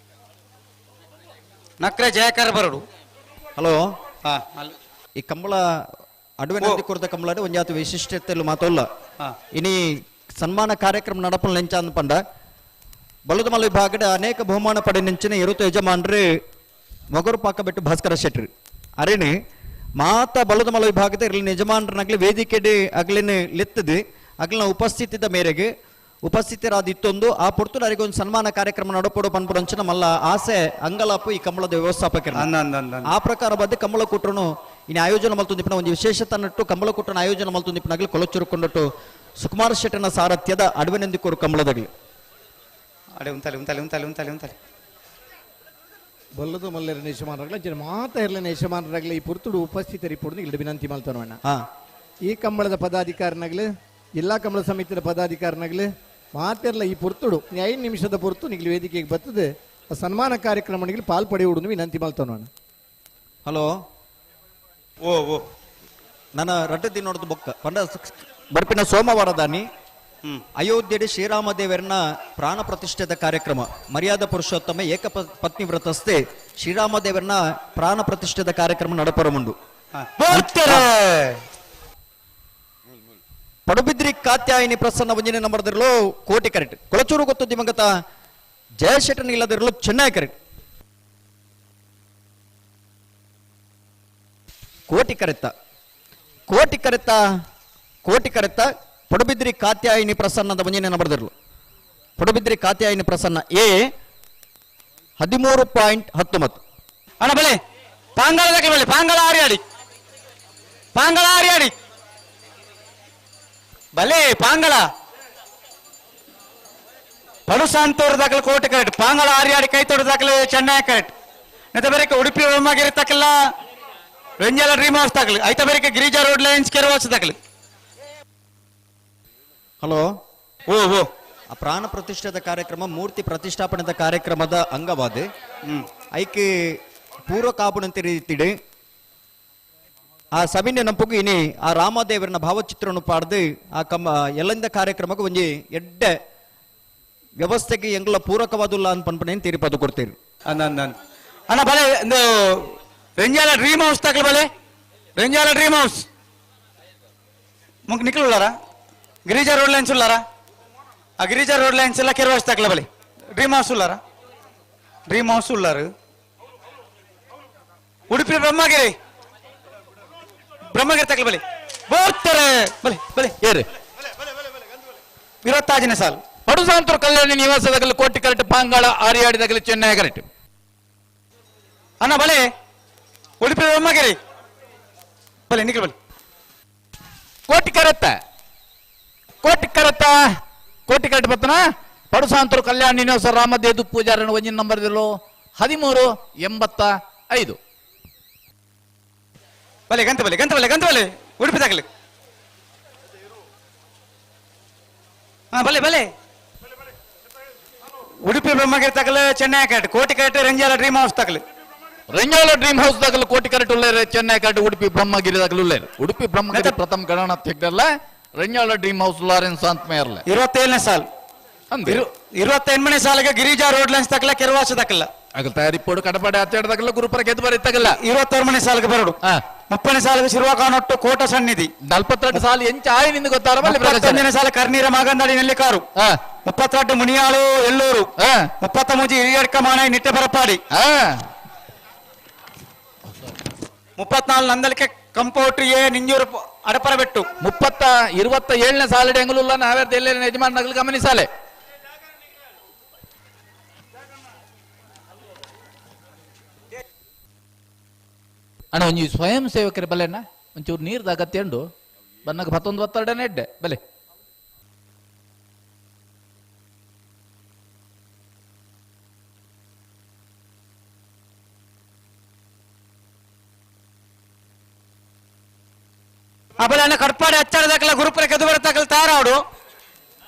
ನಕ್ರ ಜಯಕರ್ ಬರೋಡು ಹಲೋ ಈ ಕಂಬಳ ಅಡುವೆ ನಂದಿ ಕೊರತ ಕಂಬಳ ಒಂಜಾತ ವಿಶಿಷ್ಟತೆಲು ಮಾತಲ್ಲ ಇನಿ ಸನ್ಮಾನ ಕಾರ್ಯಕ್ರಮ ನಡಪಲ್ ನೆಂಚ ಅಂದ್ಪಂಡ ಬಲುದಮಲ ವಿಭಾಗದ ಅನೇಕ ಬಹುಮಾನ ಪಡೆ ನೆಂಚಿನ ಇರುತ್ತ ಯಜಮಾನ್ರು ಮೊಗರು ಪಾಕ ಬಿಟ್ಟು ಭಾಸ್ಕರ ಶೆಟ್ರು ಅರೇನು ಮಾತ ಬಲುದಮಲ ವಿಭಾಗದ ಇರಲಿ ಯಜಮಾನ್ರನಾಗ್ಲಿ ವೇದಿಕೆಡೆ ಅಗ್ಲಿನ ಲೆತ್ತದು ಅಗ್ಲಿನ ಉಪಸ್ಥಿತಿದ ಮೇರೆಗೆ ಉಪಸ್ಥಿತರಾದಿತ್ತೊಂದು ಆ ಪೊರ್ತು ಒಂದು ಸನ್ಮಾನ ಕಾರ್ಯಕ್ರಮ ನಡಪಡು ಪನ್ಪುಡಂಚಿನ ಮಲ್ಲ ಆಸೆ ಅಂಗಲಾಪು ಈ ಕಂಬಳದ ವ್ಯವಸ್ಥಾಪಕರು ಆ ಪ್ರಕಾರ ಬದ್ದು ಕಂಬಳ ಕೂಟ್ರನು ಇನ್ನು ಆಯೋಜನೆ ಮಲ್ತುಂದಿಪ್ಪನ ಒಂದು ವಿಶೇಷತೆ ನಟ್ಟು ಕಂಬಳ ಕೂಟನ ಆಯೋಜನೆ ಮಲ್ತುಂದಿಪ್ಪನಾಗಲಿ ಕೊಲಚುರುಕೊಂಡಟ್ಟು ಸುಕುಮಾರ್ ಶೆಟ್ಟನ ಸಾರಥ್ಯದ ಅಡವಿನಂದಿಕೋರು ಕಂಬಳದಾಗಲಿ ಅಡೆ ಉಂತಲೆ ಉಂತಲೆ ಉಂತಲೆ ಉಂತಲೆ ಉಂತಲೆ ಬಲ್ಲದು ಮಲ್ಲೆರ ಯಜಮಾನರಾಗಲಿ ಅಂಚಿನ ಮಾತ ಇರಲಿನ ಯಜಮಾನರಾಗಲಿ ಈ ಪುರ್ತುಡು ಉಪಸ್ಥಿತರಿಪ್ಪುಡು ಇಲ್ಲಿ ವಿನಂತಿ ಮಲ್ತನವಣ್ಣ. ಈ ಕಂಬಳದ ಪದಾಧಿಕಾರಿನಾಗಲಿ ಜಿಲ್ಲಾ ಕಂಬಳ ಸಮಿತಿಯ ಪದಾಧಿಕಾರಿನಾಗಲಿ ಮಾತೆರ್ಲ ಈ ಪುರ್ತುಡು 5 ನಿಮಿಷದ ಪುರ್ತು ನಿಗ್ಲಿ ವೇದಿಕೆಗೆ ಬರ್ತದೆ ಸನ್ಮಾನ ಕಾರ್ಯಕ್ರಮ ಪಾಲ್ ಪಡೆಯುವುದು ವಿನಂತಿ ಮಲ್ತನವಣ್ಣ. ಹಲೋ ಓ ಓ ನನ್ನ ರಡ್ಡ ದಿನೋಡ್ದು ಬೊಕ್ಕ ಪಂಡ ಬರ್ಪಿನ ಸೋಮವಾರದಾನಿ ಅಯೋಧ್ಯೆಡೆ ಶ್ರೀರಾಮದೇವರನ್ನ ಪ್ರಾಣ ಪ್ರತಿಷ್ಠೆದ ಕಾರ್ಯಕ್ರಮ ಮರ್ಯಾದ ಪುರುಷೋತ್ತಮ ಏಕ ಪತ್ನಿ ವ್ರತಸ್ಥೆ ಶ್ರೀರಾಮದೇವರನ್ನ ಪ್ರಾಣ ಪ್ರತಿಷ್ಠೆದ ಕಾರ್ಯಕ್ರಮ ನಡಪರ ಮುಂಡು. ಪಡುಬಿದ್ರಿ ಕಾತ್ಯಾಯಿನಿ ಪ್ರಸನ್ನ ಒಂಜಿನ ನಂಬರ್ದಿರಲು ಕೋಟಿ ಕರೆಕ್ಟ್ ಕೊಳಚೂರು ಗೊತ್ತು ದಿವಂಗತ ಜಯಶೆಟ್ಟನ್ ಇಲ್ಲದಿರಲು ಚೆನ್ನೈ ಕರೆಕ್ಟ್ ಕೋಟಿ ಕರೆತ್ತ ಕೋಟಿ ಕರೆತ್ತ ಕೋಟಿ ಕರೆತ್ತ ಪಡುಬಿದ್ರಿ ಕಾತ್ಯಾಯಿನಿ ಪ್ರಸನ್ನದ ಒಂಜಿನ ನಂಬರ್ದಿರಲು ಪಡುಬಿದ್ರಿ ಕಾತ್ಯಾಯಿನಿ ಪ್ರಸನ್ನ ಎ 13.19. ಅಣ್ಣ ಬಲೆ ಪಾಂಗಾಳ ಬಲೆ ಪಾಂಗಾಳ ಆರ್ಯಾಡಿ ಪಾಂಗಾಳ ಆರ್ಯಾಡಿ ಬಲೆ ಪಾಂಗಳ ಪಡುಸಾಂತೋರ್ ದಾಖಲೆ ಕೋಟೆ ಕರೆಕ್ಟ್ ಪಾಂಗಳ ಆರ್ಯಾಡಿ ಕೈತೋಟ ದಾಖಲೆ ಚೆನ್ನೈ ಕರೆಕ್ಟ್ ನೆತ ಬೇರೆ ಉಡುಪಿ ಬ್ರಹ್ಮಗಿರಿ ತಕ್ಕಲ್ಲ ರೆಂಜಾಲ ಡ್ರೀಮ್ ಹೌಸ್ ದಾಖಲೆ ಐತ ಬೇರೆ ಗಿರಿಜಾ ರೋಡ್ ಲೈನ್ಸ್ ಕೆರವಾಸ ದಾಖಲೆ. ಹಲೋ ಓ ಓ ಆ ಪ್ರಾಣ ಪ್ರತಿಷ್ಠೆದ ಕಾರ್ಯಕ್ರಮ ಮೂರ್ತಿ ಪ್ರತಿಷ್ಠಾಪನೆದ ಕಾರ್ಯಕ್ರಮದ ಅಂಗವಾದ ಐಕೆ ಪೂರ್ವ ಕಾಪುನಂತೆ ರೀತಿಡೆ ಆ ಸವಿನ್ಯ ನಂಪುಗು ಇನಿ ಆ ರಾಮದೇವರನ ಭಾವಚಿತ್ರವನ್ನು ಪಾಡ್ದು ಆ ಕಮ್ಮ ಎಲ್ಲಂದ ಕಾರ್ಯಕ್ರಮಕ್ಕೆ ಒಂಜಿ ಎಡ್ಡೆ ವ್ಯವಸ್ಥೆಗೆ ಎಂಗ್ಲ ಪೂರಕವಾದುಲ್ಲ ಅಂತ ಪನ್ಪನೇನು ತೀರ್ಪದು ಕೊಡ್ತೀರಿ. ಅಣ್ಣ ಬಲೆ ಒಂದು ರೆಂಜಾಲ ಡ್ರೀಮ್ ಹೌಸ್ ತಗಲ ಬಲೆ ರೆಂಜಾಲ ಡ್ರೀಮ್ ಹೌಸ್ ಮುಂಕ್ ನಿಖಲ್ ಉಳ್ಳಾರ ಗಿರಿಜಾ ರೋಡ್ ಲೈನ್ಸ್ ಉಳ್ಳಾರ ಆ ಗಿರಿಜಾ ರೋಡ್ ಲೈನ್ಸ್ ಎಲ್ಲ ಕೆರವಾಸ್ ತಗಲ ಬಲೆ ಡ್ರೀಮ್ ಹೌಸ್ ಉಳ್ಳಾರ ಡ್ರೀಮ್ ಹೌಸ್ ಉಳ್ಳಾರು ಉಡುಪಿ ಬ್ರಹ್ಮಗಿರಿ ಬ್ರಹ್ಮಗಿರಿ ತಗಲ ಬಲೆ ಬೋರ್ತಾರೆ ಬಲೆ ಬಲೆ ಏರಿ 26ನೇ ಸಾಲು ಪಡುಸಾಂತರು ಕಲ್ಯಾಣಿ ನಿವಾಸದಾಗಲಿ ಕೋಟಿ ಕರೆಕ್ಟ್ ಪಾಂಗಾಳ ಆರ್ಯಾಡಿದಾಗಲಿ ಚೆನ್ನೈ ಕರೆಕ್ಟ್. ಅಣ್ಣ ಬಲೆ ಉಡುಪಿ ಬ್ರಹ್ಮಗಿರಿ ಬಲೆ ನಿಖಲ್ ಬಲೆ ಕೋಟಿ ಕರೆತ್ತ ಕೋಟಿ ಕರೆತ್ತ ಕೋಟಿ ಕರೆಕ್ಟ್ ಬರ್ತನ ಪಡುಸಾಂತರು ಕಲ್ಯಾಣ ನಿವಾಸ ರಾಮದೇದು ಪೂಜಾರನ ಒಂಜಿನ ನಂಬರ್ 1385. ಬಲೆ ಗಂತ ಬಲೆ ಗಂತ ಬಲೆ ಗಂತ ಬಲೆ ಉಡುಪಿ ತಗಲಿ ಹಾ ಬಲೆ ಬಲೆ ಉಡುಪಿ ಬ್ರಹ್ಮಗಿರಿ ತಗಲು ಚೆನ್ನೈ ಕರೆಕ್ಟ್ Koti correct Renjala dream house ತಗಲು ರೆಂಜಾಲ ಡ್ರೀಮ್ ಹೌಸ್ ತಗಲು ಕೋಟಿ ಕರೆಕ್ಟ್ ಉಳ್ಳೇರೆ ಚೆನ್ನೈ ಕರೆಕ್ಟ್ ಉಡುಪಿ ಬ್ರಹ್ಮಗಿರಿ ತಗಲು ಉಳ್ಳೇರು Udupi Brahmagiri Prathama Gananath ರೆಂಜಾಲ dream house Lawrence ಅಂತ 27ನೇ ಸಾಲು ಅಂದ್ರೆ 28ನೇ ಸಾಲಿಗೆ ಗಿರಿಜಾ ರೋಡ್ ಲೈನ್ಸ್ ತಕಲ ಕೆರವಾಸ ತಕಲ ಅಗಲ್ ತಯಾರಿಪ್ಪೋಡು ಕಡಪಾಡೆ ಆಚಾಡದಾಗಲ್ಲ ಗುರುಪರ ಗೆದ್ದು ಬರೀತಾಗಲ್ಲ 26 ಮನೆ ಸಾಲಿಗೆ ಬರಡು 30 ಸಾಲಿಗೆ ಶಿರ್ವಾಕಾನೊಟ್ಟು ಕೋಟ ಸನ್ನಿಧಿ 42 ಸಾಲು ಎಂಚ ಆಯಿ ನಿಂದು ಗೊತ್ತಾರ 31 ಸಾಲ ಕರ್ನೀರ ಮಾಗಂದಾಡಿ ನೆಲ್ಲಿಕಾರು 32 ಮುನಿಯಾಳು ಎಲ್ಲೂರು 33 ಹಿರಿಯಡ್ಕ ಮಾನಾಯಿ ನಿಟ್ಟೆ ಬರಪಾಡಿ 34 ನಂದಲಿಕೆ ಕಂಪೌಟ್ರಿ ಎ ನಿಂಜೂರು ಅಡಪರಬೆಟ್ಟು 27ನೇ ಸಾಲಡಿ ಅಂಗುಲುಲ್ಲ ನಾವೇರ್ದ ಎಲ್ಲೇ ಯಜಮಾನಗಳು ಗಮನಿಸಾಲೆ ಅಣ್ಣ ಒಂಜಿ ಸ್ವಯಂ ಸೇವಕರ ಬಲೆಣ್ಣ ಒಂಚೂರು ನೀರ್ದ ಅಗತ್ಯ ಉಂಡು ಬನ್ನಾಗ ಪತ್ತೊಂದು ಒತ್ತಡನೇ ಎಡ್ಡೆ ಬಲೆ ಆ ಬಲೆ ಅಣ್ಣ ಕಡ್ಪಾಡಿ ಹಚ್ಚಾಡದಾಕಲ ಗುರುಪುರ ಕೆದು ಬರತಾಕಲ ತಾರಾಡು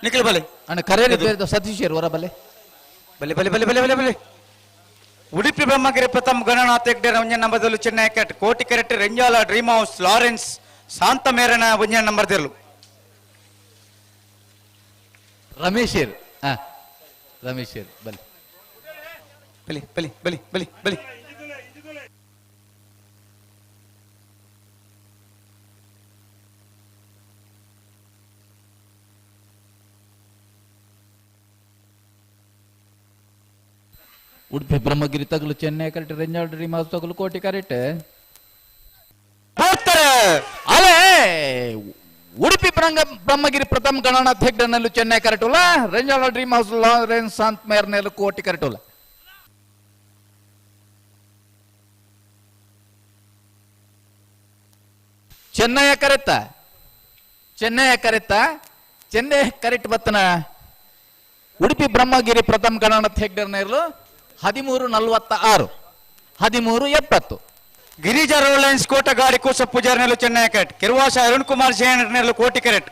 ನಿಖಿಲ್ ಬಲೆ ಅಣ್ಣ ಕರೆಯಲ್ಲಿ ಸತೀಶ್ ಹೊರ ಬಲೆ ಬಲೆ ಬಲೆ ಬಲೆ ಬಲೆ ಬಲೆ ಬಲೆ ಉಡುಪಿ ಬ್ರಹ್ಮಗಿರಿ ಪ್ರಥಮ್ Gananatha Hegde Ranjan ನಂಬರ್ದಲ್ಲೂ Chennai cat Koti correct Renjala dream house Lawrence Shanta ಮೇರನ ಒಂಜನ್ ನಂಬರ್ದಿರಲು Ramesh Ramesh ಬಲೆ ಬಲಿ ಬಲಿ ಬಲಿ ಬಲಿ ಬಲಿ ಉಡುಪಿ ಬ್ರಹ್ಮಗಿರಿ ತಗಲು Chennai correct Renjala dream house ತಗಲು ಕೋಟಿ ಕರೆಕ್ಟ್ ಅಲೆ ಉಡುಪಿ ಬ್ರಹ್ಮಗಿರಿ ಪ್ರಥಮ ಗಣನಾಥ ಹೆಗ್ಡನಲ್ಲೂ ಚೆನ್ನೈ ಕರೆಕ್ಟ್ Renjala dream house Lawrence Shanth ಮೇರ್ನಲ್ಲೂ ಕೋಟಿ ಕರೆಕ್ಟ್ ಚೆನ್ನೈಯ ಕರೆತ್ತ ಚೆನ್ನೈಯ ಕರೆತ್ತ ಚೆನ್ನೈ ಕರೆಕ್ಟ್ ಬತ್ತನ ಉಡುಪಿ ಬ್ರಹ್ಮಗಿರಿ ಪ್ರಥಮ ಗಣನಾಥ ಹೆಗ್ಡರ್ನಲ್ಲೂ 13:46 13:70 ಗಿರಿಜಾ ರೋಲೈನ್ಸ್ ಕೋಟಗಾಡಿ ಕೂಸ ಪೂಜಾರಿನಲ್ಲೂ ಚೆನ್ನೈ ಕರೆಕ್ಟ್ ಕೆರುವಾಸ ಅರುಣ್ ಕುಮಾರ್ ಜಯನಲ್ಲೂ ಕೋಟಿ ಕರೆಕ್ಟ್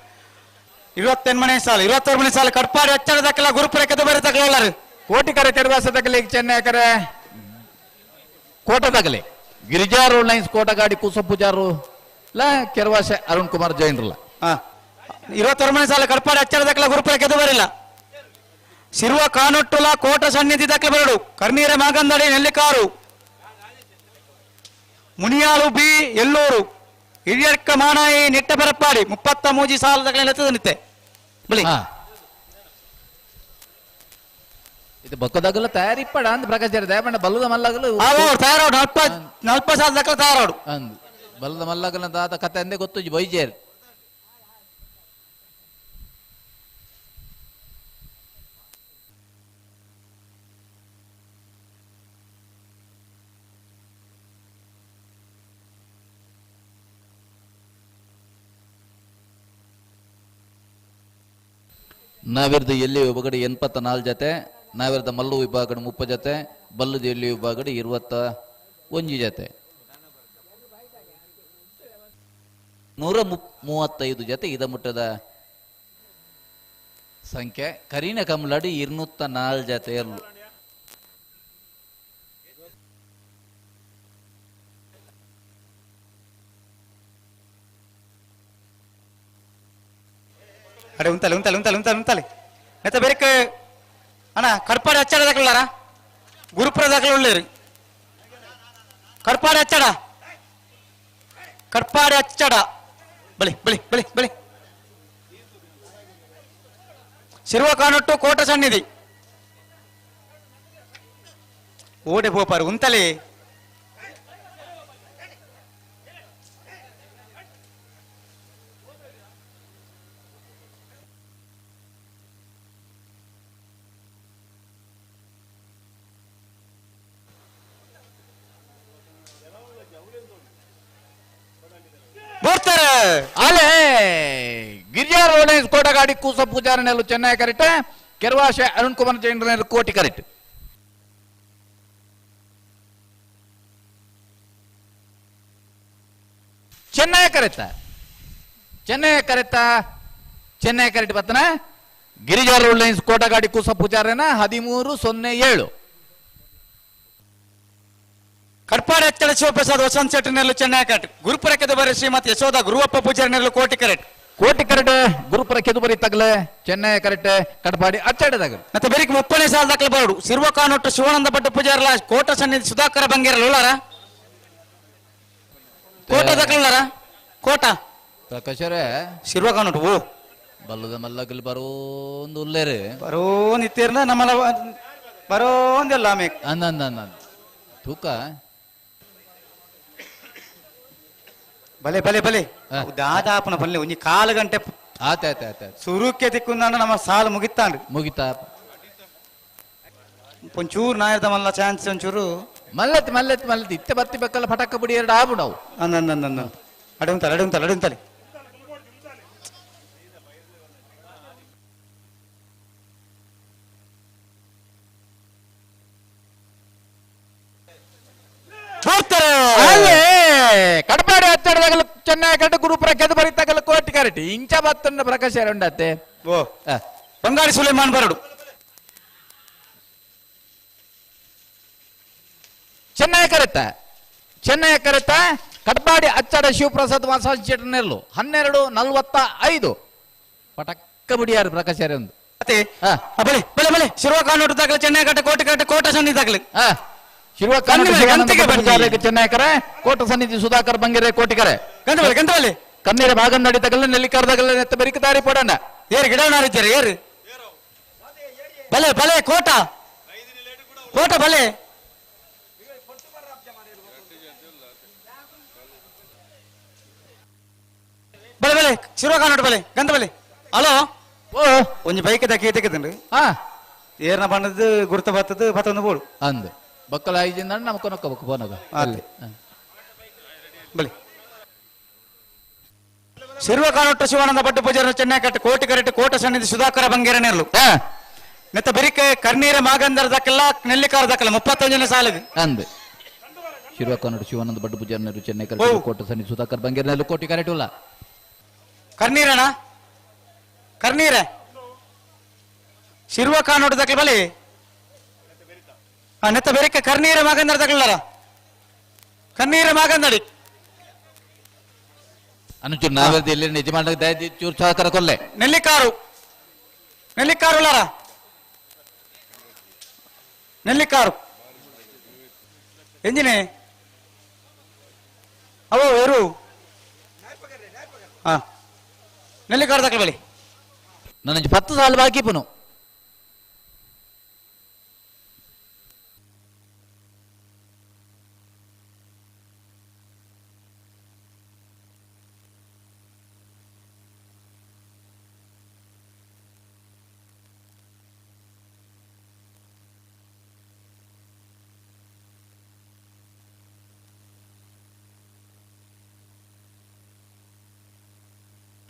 28 ಮನೆ ಸಾಲು 26 ಮನೆ ಸಾಲು ಕಡ್ಪಾಡಿ ಹಚ್ಚಡದಕ್ಕೆಲ್ಲ ಗುರುಪುರ ಕೆದ್ದು ಬರತಕ್ಕಲ್ಲ ಕೋಟಿ ಕರೆ ಕೆರುವಾಸ ತಗಲಿ ಚೆನ್ನೈ ಕರೆ ಕೋಟದಾಗಲಿ ಗಿರಿಜಾ ರೋಡ್ ಲೈನ್ಸ್ ಕೋಟಗಾಡಿ ಕೂಸ ಪೂಜಾರು ಲ ಕೆರುವಾಸ ಅರುಣ್ ಕುಮಾರ್ ಜೈನ್ರಲ್ಲ 26 ಮನೆ ಸಾಲು ಕಡ್ಪಾಡಿ ಹಚ್ಚಡದಕ್ಕೆಲ್ಲ ಗುರುಪುರ ಕೆದ್ದು ಬರಿಲ್ಲ ಸಿರುವ ಕಾನೊಟ್ಟುಲ ಕೋಟ ಸನ್ನಿಧಿ ದಕ್ಕಲ ಬರಡು ಕರ್ನೀರ ಮಾಗಂದಡಿ ನೆಲ್ಲಿಕಾರು ಮುನಿಯಾಳು ಬಿ ಎಲ್ಲೂರು ಹಿರಿಯರ್ಕ ಮಾನಾಯಿ ನಿಟ್ಟ ಬರಪಾಡಿ 33 ಸಾಲದ ನೆತ್ತದ ನಿತ್ತೆ ಬಲಿ ಇದು ಬಕ್ಕದಾಗಲ್ಲ ತಯಾರಿಪ್ಪಡ ಅಂದ್ ಪ್ರಕಾಶ್ ದಯಪಂಡ ಬಲ್ಲದ ಮಲ್ಲಗಲು ತಯಾರಾಡು 40 ಸಾಲ ದಕ್ಕಲ ತಯಾರಾಡು ಅಂದ್ ಬಲ್ಲದ ಮಲ್ಲಗಲ ದಾದ ಕತೆ ಅಂದೇ ಗೊತ್ತು ಬೈಜೇರ್ ನಾವಿರ್ದ ಎಲ್ಲಿ ವಿಭಾಗಡೆ 84 ಜೊತೆ, ನಾವಿರ್ದ ಮಲ್ಲು ವಿಭಾಗಡೆ 30 ಜೊತೆ, ಬಲ್ಲದ ಎಲ್ಲಿ ವಿಭಾಗಡೆ 21 ಜೊತೆ, 135 ಜೊತೆ ಇದ ಮುಟ್ಟದ ಸಂಖ್ಯೆ. ಕರೀನ ಕಮಲಾಡಿ 204 ಜೊತೆ ಎಲ್ಲು. ಅಡೆ ಉಂತಲೆ ಉಂತಲೆ ಉಂತಲೆ ಉಂತಲೆ ಉಂತಲೆ ನೆತ್ತ ಬೇರೆ ಅಣ್ಣ ಕಡ್ಪಾಡಿ ಹಚ್ಚಾಡ ದಾಖಲಾರ ಗುರುಪುರ ದಾಖಲೆ ಉಳ್ಳೇರಿ ಕಡ್ಪಾಡಿ ಹಚ್ಚಾಡ ಕಡ್ಪಾಡಿ ಹಚ್ಚಾಡ ಬಳಿ ಬಳಿ ಬಳಿ ಬಳಿ ಶಿರುವ ಕಾನೊಟ್ಟು ಕೋಟ ಸನ್ನಿಧಿ ಓಡೆ ಬೋಪಾರು ಉಂತಲೆ ಅಲೆ ಗಿರಿಜಾ ರೋಡೇಜ್ ಕೋಟಗಾಡಿ ಕೂಸ ಪೂಜಾರನೆಲ್ಲ ಚೆನ್ನೈ ಕರೆಕ್ಟ್, ಕೆರವಾಶೆ ಅರುಣ್ ಕುಮಾರ್ ಜೈನ್ ಕೋಟಿ ಕರೆಕ್ಟ್. ಚೆನ್ನೈ ಕರೆಕ್ಟ, ಚೆನ್ನೈ ಕರೆಕ್ಟ, ಚೆನ್ನೈ ಕರೆಕ್ಟ್ ಬತ್ತನ ಗಿರಿಜಾ ರೋಡ್ ಲೈನ್ಸ್ ಕೋಟಗಾಡಿ ಕೂಸ ಪೂಜಾರನ 13:07. ಕಡ್ಪಾಡಿ ಹಚ್ಚಳ ಶಿವಪ್ರಸಾದ್ ವಸಂತ ಶೆಟ್ಟರ್ನೆಲ್ಲ ಚೆನ್ನೈ ಕರೆಕ್ಟ್, ಗುರುಪುರಕ್ಕೆ ಬರೆ ಶ್ರೀಮತಿ ಯಶೋಧ ಗುರುವಪ್ಪ ಪೂಜಾರಿನೆಲ್ಲ ಕೋಟಿ ಕರೆಕ್ಟ್. ಕೋಟಿ ಕರಟೆ ಗುರುಪುರ ಕೆದುಬರಿ ತಗಲೆ ಚೆನ್ನೈ ಕರಟೆ ಕಡಪಾಡಿ ಅಚ್ಚಾಡದಾಗ ಮತ್ತೆ ಬೆರಿಕ್ ಮುಪ್ಪನೇ ಸಾಲ ದಾಖಲೆ ಬರೋಡು ಸಿರ್ವಕಾನೊಟ್ಟು ಶಿವಾನಂದ ಭಟ್ ಪೂಜಾರ್ಲ ಕೋಟ ಸನ್ನಿಧಿ ಸುಧಾಕರ ಬಂಗೇರಲ್ಲ ಉಳ್ಳಾರ ಕೋಟ ದಾಖಲೆ ಕೋಟ ಪ್ರಕಾಶರೇ ಸಿರ್ವಕಾನೊಟ್ಟು ಓ ಬಲ್ಲದ ಮಲ್ಲಗಲ್ ಬರೋಂದು ಉಲ್ಲೇರು ಬರೋನ್ ಇತ್ತೇರ್ನ ನಮ್ಮಲ್ಲ ಬರೋಂದೆಲ್ಲ ಆಮೇಲೆ ಅಂದ ಅಂದ ಅಂದ ತೂಕ ಬಲೆ ಬಲೆ ಬಲೆ ದಾದಾಪನ ಬಲ್ಲೆ ಒಂಜಿ ಕಾಲು ಗಂಟೆ ಆತ ಆತ ಆತ ಸುರುಕ್ಕೆ ತಿಕ್ಕೊಂದಾಂಡ ನಮ್ಮ ಸಾಲು ಮುಗಿತಾಂಡ್ ಮುಗಿತಾ ಒಂಚೂರು ನಾಯರ್ದ ಮಲ್ಲ ಚಾನ್ಸ್ ಒಂಚೂರು ಮಲ್ಲತ್ ಮಲ್ಲತ್ ಮಲ್ಲತ್ ಇತ್ತೆ ಬತ್ತಿ ಬೇಕಲ್ಲ ಪಟಕ ಬುಡಿ ಎರಡು ಆಬು ನಾವು ಅಂದ ಅಂದ ಅಂದ ಅಡುಂತಲೆ ಅಡುಂತಲೆ ಅಡುಂತಲೆ ಕಡಪಾಡಿ ಹತ್ತೆರಡದಾಗಲು ಚೆನ್ನೈ ಕರಟೆ ಗುರುಪುರ ಕೆದು ಬರಿತಾಗಲು ಕೋಟಿ ಕರಟಿ ಇಂಚ ಬತ್ತನ್ನ ಪ್ರಕಾಶ ಉಂಡತ್ತೆ ಓ ಬಂಗಾಳಿ ಸುಲೇಮಾನ್ ಬರಡು ಚೆನ್ನೈ ಕರೆತ ಚೆನ್ನೈ ಕರೆತ ಕಟ್ಪಾಡಿ ಅಚ್ಚಡ ಶಿವಪ್ರಸಾದ್ ವಾಸಾಜ್ ಚೇಟನೆಲ್ಲು 12:45 ಪಟಕ್ಕ ಬಿಡಿಯಾರು ಪ್ರಕಾಶ್ ಒಂದು ಮತ್ತೆ ಬಲೆ ಬಲೆ ಬಲೆ ಶಿರುವ ಕಾನೋಟು ದಾಖಲೆ ಚೆನ್ನೈ ಕಟ್ಟೆ ಕೋಟೆ ಕಟ್ಟೆ ಕೋಟ ಸನ್ನಿ ದಾಖಲೆ ಶಿರುವ ಚೆನ್ನೈ ಕರೆ ಕೋಟ ಸನ್ನಿಧಿ ಸುಧಾಕರ್ ಬಂಗೆರೆ ಕೋಟಿಕರೆ ಗಂಧಬಲೆ ಗಂಧಬಲೆ ಕಣ್ಣೀರ ಭಾಗ ನಡಿತಗಲ್ಲ ನೆಲ್ಲಿಕಾರದಾಗಲ್ಲ ನೆತ್ತ ಬೆರಿಕ ದಾರಿ ಪೋಡಣ್ಣ ಏರು ಗಿಡ ನಾರಿದ್ದಾರೆ ಏರು ಬಲೆ ಬಲೆ ಕೋಟ ಕೋಟ ಬಲೆ ಬಲೆ ಬಲೆ ಶಿರುವ ಕಾನೋಟು ಬಲೆ ಗಂಧ ಬಲೆ ಹಲೋ ಓ ಒಂಜಿ ಬೈಕ್ ದಕ್ಕಿ ತೆಗೆದನ್ರಿ ಏರ್ನ ಬಣ್ಣದ ಗುರ್ತ ಬತ್ತದ ಬತ್ತೊಂದು ಬೋಳು ಅಂದ್ ಬಕ್ಕಲ ಐಜಿಂದ ನಮಕ ನೊಕ್ಕ ಬೋನಗ ಅಲ್ಲಿ ಬಲೆ ಶಿರುವ ಕಾನೊಟ್ಟು ಶಿವಾನಂದ ಭಟ್ ಪೂಜಾರ ಚೆನ್ನೈ ಕಟ್ಟೆ ಕೋಟಿ ಕರೆಟ್ ಕೋಟ ಸನ್ನಿಧಿ ಸುಧಾಕರ ಬಂಗೇರನೆರ್ಲು ನೆತ್ತ ಬೆರಿಕೆ ಕರ್ನೀರ ಮಾಗಂದರ ದಕ್ಕಲ್ಲ ನೆಲ್ಲಿಕಾರ ದಕ್ಕಲ್ಲ 31ನೇ ಸಾಲಿಗೆ ಅಂದ್ ಶಿರುವ ಕಾನೊಟ್ಟು ಶಿವಾನಂದ ಭಟ್ ಪೂಜಾರ ಚೆನ್ನೈ ಕರೆಟ್ ಕೋಟ ಸನ್ನಿಧಿ ಸುಧಾಕರ್ ಬಂಗೇರನೆರ್ಲು ಕೋಟಿ ಕರೆಟ್ ಉಲ್ಲ ಕರ್ನೀರಣ ಕರ್ನೀರ ಶಿರುವ ಕಾನೋಡು ದಕ್ಕಲ ಬಲಿ ನೆತ್ತ ಬೆರಿಕೆ ಕರ್ನೀರ ಮಾಗಂದರ ದಕ್ಕಲಾರ ಕರ್ನೀರ ಮಾಗಂದಡಿ ಅನುಚೂರು ನಾವೆಲ್ಲ ಎಲ್ಲಿ ನಿಜ ಚೂರು ಸಹಕಾರ ಕೊಲ್ಲೆ ನೆಲ್ಲಿಕಾರು ನೆಲ್ಲಿಕಾರು ಉಳ್ಳಾರ ನೆಲ್ಲಿಕಾರು ಎಂಜಿನೆ ಅವೋ ಏರು ಹಾ ನೆಲ್ಲಿಕಾರು ದಾಖಲೆ ಬಳಿ ನನ್ನ 10 ಸಾಲ ಬಾಕಿ ಪುನು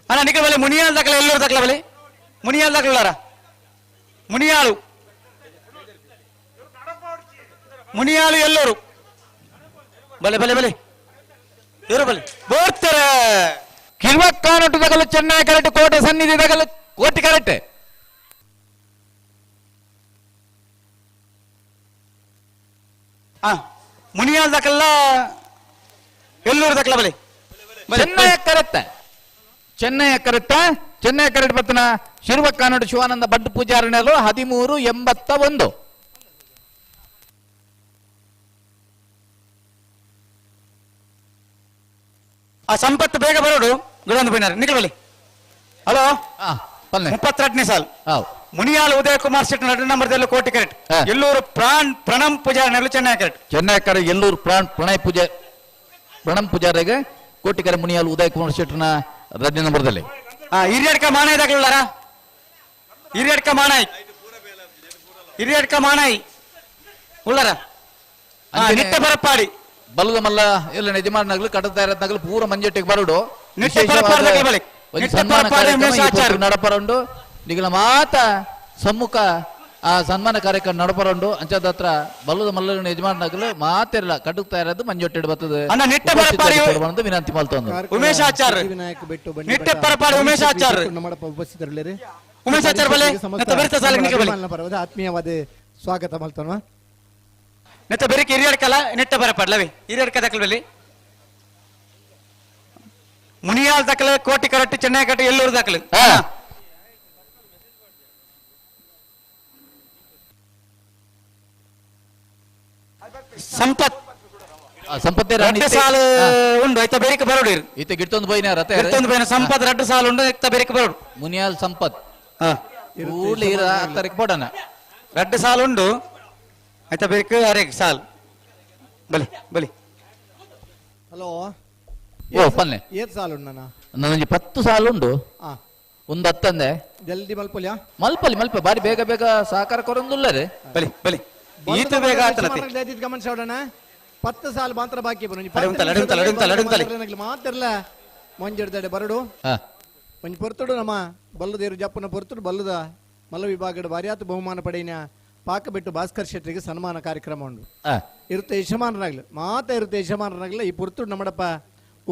ಅಣ್ಣ ನಿಖಲ್ ಬಲೆ ಮುನಿಯಾಲ್ ದಾಖಲೆ ಎಲ್ಲರೂ ದಾಖಲೆ ಬಲೆ ಮುನಿಯಾಲ್ ದಾಖಲೆ ಮುನಿಯಾಳು ಮುನಿಯಾಳು ಎಲ್ಲರೂ ಬಲೆ ಬಲೆ ಬಲೆ ಇವರು ಬಲೆ ಬೋರ್ತಾರೆ ಕಿಲ್ವಕ್ಕಾನೊಟ್ಟು ತಗಲು ಚೆನ್ನೈ ಕರೆಕ್ಟ್ ಕೋಟೆ ಸನ್ನಿಧಿ ತಗಲು ಕೋಟಿ ಕರೆಕ್ಟ್ ಮುನಿಯಾಲ್ ದಾಖಲ ಎಲ್ಲೂರು ದಾಖಲೆ ಬಲೆ ಚೆನ್ನೈ ಕರೆಕ್ಟ್ ಚೆನ್ನೈ ಕರೆಕ್ಟ ಚೆನ್ನೈ ಕರೆಕ್ಟ್ ಬರ್ತನ ಶಿರ್ವಕ್ಕಾನೋಡು ಶಿವಾನಂದ ಭಟ್ ಪೂಜಾರಣೆಲು 1381 ಆ ಸಂಪತ್ತು ಬೇಗ ಬರೋಡು ಗುಡಂದು ಬೈನಾರ ನಿಖಲ್ ಬಲಿ ಹಲೋ 32ನೇ ಸಾಲು ಮುನಿಯಾಲ್ ಉದಯ ಕುಮಾರ್ ಶೆಟ್ಟಿ ನಡು ನಂಬರ್ದಲ್ಲೂ ಕೋಟಿ ಕರೆಕ್ಟ್ ಎಲ್ಲೂರು ಪ್ರಾಣ್ ಪ್ರಣಮ್ ಪೂಜಾರಿ ಚೆನ್ನೈ ಕರೆಕ್ಟ್ ಚೆನ್ನೈ ಕರೆ ಎಲ್ಲೂರು ಪ್ರಾಣ್ ಪ್ರಣಯ್ ಪೂಜೆ ಪ್ರಣಮ್ ಪೂಜಾರಿಗೆ ಕೋಟಿಕರೆ ಮುನಿಯಾಲ್ ಉದಯ ಕುಮಾರ್ ಶೆಟ್ಟನ ರಜೆ ನಂಬರ್ದಲ್ಲಿ ಹಿರಿಯಡ್ಕ ಮಾನಾಯಿ ದಾಖಲಾರ ಹಿರಿಯಡ್ಕ ಮಾನಾಯಿ ಹಿರಿಯಡ್ಕ ಮಾನಾಯಿ ಉಳ್ಳಾರ ನಿಟ್ಟ ಬರಪಾಡಿ ಬಲದ ಮಲ್ಲ ಎಲ್ಲ ಯಜಮಾನಗಳು ಕಡತ ನಗಲು ಪೂರ ಮಂಜೆಟ್ಟಿಗೆ ಬರಡು ನಿಟ್ಟ ಬರಪಾಡಿ ಒಂದು ಸನ್ಮಾನ ಕಾರ್ಯಕ್ರಮ ನಡಪರಂಡು ನಿಗಲ ಮಾತ ಸಮ್ಮುಖ ಆ ಸನ್ಮಾನ ಕಾರ್ಯಕ್ರಮ ನಡಪರಂಡು ಅಂಚದ ಹತ್ರ ಬಲ್ಲದ ಮಲ್ಲ ಯಜಮಾನಗಳು ಮಾತಿರಲ್ಲ ಕಡುಕ್ತಾ ಇರೋದು ಮಂಜೊಟ್ಟೆ ಬರ್ತದೆ ವಿನಂತಿ ಮಾಡ್ತೊಂದು ಉಮೇಶ್ ಆಚಾರ್ ನಿಟ್ಟ ಪರಪಾಡಿ ಉಮೇಶ್ ಆಚಾರ್ ಉಪಸ್ಥಿತರಿಲ್ಲರೆ ಉಮೇಶ್ ಆಚಾರ್ ಬಲೆ ಪರ್ವದ ಆತ್ಮೀಯವಾದ ಸ್ವಾಗತ ಮಾಡ್ತಾನ ನೆತ್ತ ಬೆರಿಕೆ ಹಿರಿಯಡ್ಕಲ್ಲ ನೆಟ್ಟ ಬರಪಾಡ್ಲವೇ ಹಿರಿಯಡ್ಕ ದಾಖಲೆ ಬಲಿ ಮುನಿಯಾಲ್ ದಾಖಲೆ ಕೋಟಿ ಕರೆಕ್ಟ್ ಚೆನ್ನೈ ಕಟ್ಟಿ ಎಲ್ಲೂರು ದಾಖಲೆ ಸಂಪತ್ ಸಂಪತ್ತೇ ರಾಣಿ ರಡ್ಡು ಸಾಲು ಉಂಡು ಐತ ಬೇರಿಕೆ ಬರೋಡು ಇತ್ತೆ ಗಿಡ್ತೊಂದು ಪೋಯಿನ ರಥ ಗಿಡ್ತೊಂದು ಪೋಯಿನ ಸಂಪತ್ ರಡ್ಡು ಸಾಲು ಉಂಡು ಐತ ಬೇರಿಕೆ ಬರೋಡು ಮುನಿಯಾಲ್ ಸಂಪತ್ ಕೂಡ್ಲೆ ಇರ ಹತ್ತರಕ್ಕೆ ಪೋಡಣ ರಡ್ಡು ಸಾಲು ಉಂಡು ಐತ ಬೇರಿಕೆ ಅರೆ ಸಾಲು ಬಲಿ ಬಲಿ ಹಲೋ ಓ ಪನ್ನೆ ಏತ್ ಸಾಲು ಉಂಡು ನನ್ನ ನನ್ನೊಂಜಿ 10 ಸಾಲು ಉಂಡು ಒಂದು ಹತ್ತಂದೆ ಜಲ್ದಿ ಮಲ್ಪೊಲಿಯಾ ಮಲ್ಪಲಿ ಮಲ್ಪ ಬಾರಿ ಬೇಗ ಬೇಗ ಸಹಕಾರ ಕೊರೊಂದುಲ್ಲರೆ ಬಲಿ ಬಲಿ ಈತ ಬೇಗ ಆತನತೆ ಗಮನಿಸೋಣ 10 ಸಾಲು ಮಾತ್ರ ಬಾಕಿ ಬರು ಮಾತಿರ್ಲ ಮಂಜೆಡ್ದಡೆ ಬರಡು ಒಂಜಿ ಪೊರ್ತುಡು ನಮ್ಮ ಬಲ್ಲದೇರು ಜಪ್ಪನ ಪೊರ್ತುಡು ಬಲ್ಲದ ಮಲ್ಲ ವಿಭಾಗದ ಬಾರ್ಯಾತು ಬಹುಮಾನ ಪಡೆಯಿನ ಪಾಕಬೆಟ್ಟು ಭಾಸ್ಕರ್ ಶೆಟ್ಟಿಗೆ ಸನ್ಮಾನ ಕಾರ್ಯಕ್ರಮ ಉಂಡು ಇರುತ್ತೆ ಯಜಮಾನರಾಗ್ಲಿ ಮಾತ ಇರುತ್ತೆ ಯಜಮಾನರಾಗ್ಲಿ ಈ ಪೊರ್ತುಡು ನಮ್ಮಡಪ್ಪ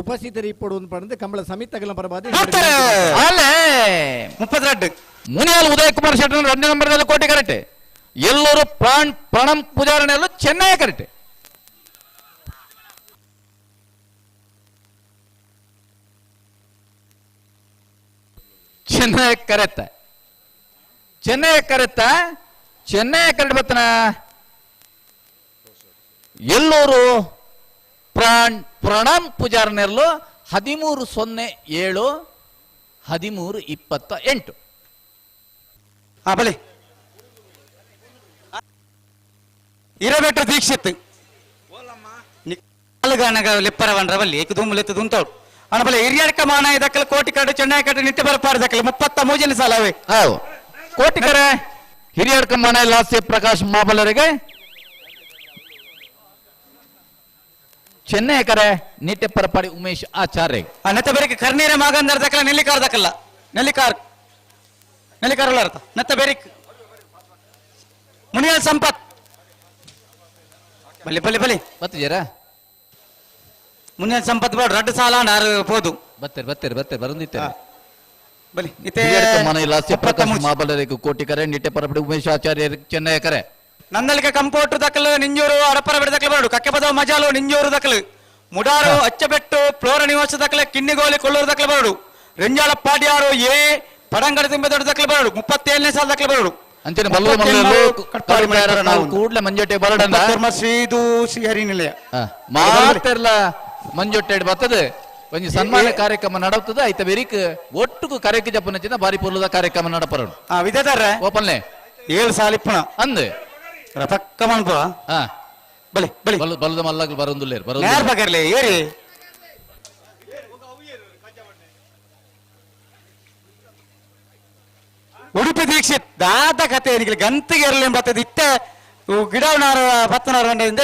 ಉಪಸ್ಥಿತರು ಇಪ್ಪಡು ಒಂದು ಪಡೆದು ಕಂಬಳ ಸಮಿತಗಳ ಪರವಾದ 32 ಮುನಿಯಾಲ್ ಉದಯ್ ಕುಮಾರ್ ಶೆಟ್ಟಿ 2 ನಂಬರ್ದಲ್ಲಿ ಕೋಟೆ ಕರೆಕ್ಟ್ ಎಲ್ಲರೂ ಪ್ರಾಣ್ ಪ್ರಣಮ್ ಪೂಜಾರಣೆಯಲ್ಲೂ ಚೆನ್ನೈ ಕರೆಕ್ಟ್ ಚೆನ್ನೈ ಕರೆತ್ತ ಚೆನ್ನೈ ಕರೆತ್ತ ಚೆನ್ನೈ ಕರೆಕ್ಟ್ ಬತ್ತನ ಎಲ್ಲೂರು ಪ್ರಾಣ್ ಪ್ರಣಮ್ ಪೂಜಾರನೆರ್ಲು 13.07 13.28. ಬಲಿ ಇರಬೆಟ್ಟ ದೀಕ್ಷಿತ್ ಲೆಪ್ಪರವನ್ರವಲ್ಲಿ ಏಕದೂಮಲೆತ್ತು ದುಂತವ್ರು ಅಣಬಲೆ ಹಿರಿಯರ್ಕ ಮಾನ ಇದಕ್ಕಲ್ಲ ಕೋಟಿ ಕಡೆ ಚೆನ್ನೈ ಕಡೆ ನಿಟ್ಟೆ ಬರಪಾರ ದಕ್ಕಲ 33 ಸಾಲವೇ ಹೌದು ಕೋಟಿ ಕರೆ ಹಿರಿಯರ್ಕ ಮಾನ ಲಾಸ್ಯ ಪ್ರಕಾಶ್ ಮಾಬಲರಿಗೆ ಚೆನ್ನೈ ಕರೆ ನಿಟ್ಟೆ ಪರಪಾಡಿ ಉಮೇಶ್ ಆಚಾರ್ಯ ನೆತ್ತ ಬೇರೆ ಕರ್ನೀರ ಮಾಗಂದರ್ ದಕ್ಕಲ ನೆಲ್ಲಿಕಾರ್ ದಕ್ಕಲ್ಲ ನೆಲ್ಲಿಕಾರ್ ನೆಲ್ಲಿಕಾರ್ ಅರ್ಥ ನೆತ್ತ ಬೇರೆ ಮುನಿಯಲ್ ಸಂಪತ್ ಬಲಿ ಬಲಿ ಬಲಿ ಬತ್ತಿದ್ದೀರಾ ಮುನಿಯಲ್ ಸಂಪತ್ ಬೋಡ್ ರಡ್ಡು ಸಾಲ ಆರು ಪೋದು ಬತ್ತಾರೆ ಬತ್ತಾರೆ ಬತ್ತಾರೆ ಬರಂದಿತ್ತಾರೆ ಬಲಿ ಲಾಸ್ಯ ಪ್ರಕಾಶ್ ಮಾಬಲರಿಗೆ ಕೋಟಿ ಕರೆ ನಿಟ್ಟೆ ಪರಪಡಿ ಉಮೇಶ್ ಆಚಾರ್ಯ ಚೆನ್ನೈ ಕರೆ ನಂದಲಿಕ ಕಂಪೌಂಡರ್ ದಕ್ಕಲು ನಿಂಜೂರು ಅರಪರ ಬಿಡ ದಕ್ಕಲು ಬರಡು ಕಕ್ಕೆಪದ ಮಜಾಲು ನಿಂಜೂರು ದಕ್ಕಲು ಮುಡಾರು ಅಚ್ಚಬೆಟ್ಟು ಫ್ಲೋರ ನಿವಾಸ ದಕ್ಕಲೆ ಕಿನ್ನಿಗೋಲಿ ಕೊಲ್ಲೂರು ದಕ್ಕಲು ಬರಡು ರೆಂಜಾಳ ಪಾಡ್ಯಾರು ಎ ಪಡಂಗಡ ತುಂಬೆ ದೊಡ್ಡ ದಕ್ಕಲು ಬರಡು 37ನೇ ಸಾಲ ದಕ್ಕಲು ಬರಡು ಅಂಚನೆ ಕೂಡ್ಲೆ ಮಂಜೊಟ್ಟೆ ಬರಡನ್ನ ಶ್ರೀದು ಶ್ರೀಹರಿ ನಿಲಯ ಮಾತೆರ್ಲ ಮಂಜೊಟ್ಟೆ ಬರ್ತದೆ ಒಂಜಿ ಸನ್ಮಾನ ಕಾರ್ಯಕ್ರಮ ನಡಪುತ್ತದೆ ಐತ ಬೆರಿಕ್ ಒಟ್ಟುಕು ಕರೆಕ್ ಜಪ್ಪನ ಚಿನ್ನ ಬಾರಿ ಪೊರ್ಲುದ ಕಾರ್ಯಕ್ರಮ ನಡಪರಡು ವಿದ್ಯಾಧಾರ ಓಪನ್ಲೆ 7 ಸಾಲ ಇಪ್ಪಣ ಅಂದೆ ರಪಕ್ಕ ಮನ್ಪುವ ಬಲಿ ಬಲಿ ಬಲದ ಮಲ್ಲಗ್ ಬರೊಂದುಲ್ಲೇರು ಬರೊಂದು ನೇರ್ ಬಗರ್ಲೆ ಏರಿ ಉಡುಪಿ ದೀಕ್ಷಿತ್ ದಾದ ಕತೆ ನಿಗಲಿ ಗಂತಿಗೆ ಇರಲಿ ಬರ್ತದೆ ಇತ್ತ ಗಿಡವನಾರ ಪತ್ತನಾರ ಗಂಟೆಯಿಂದ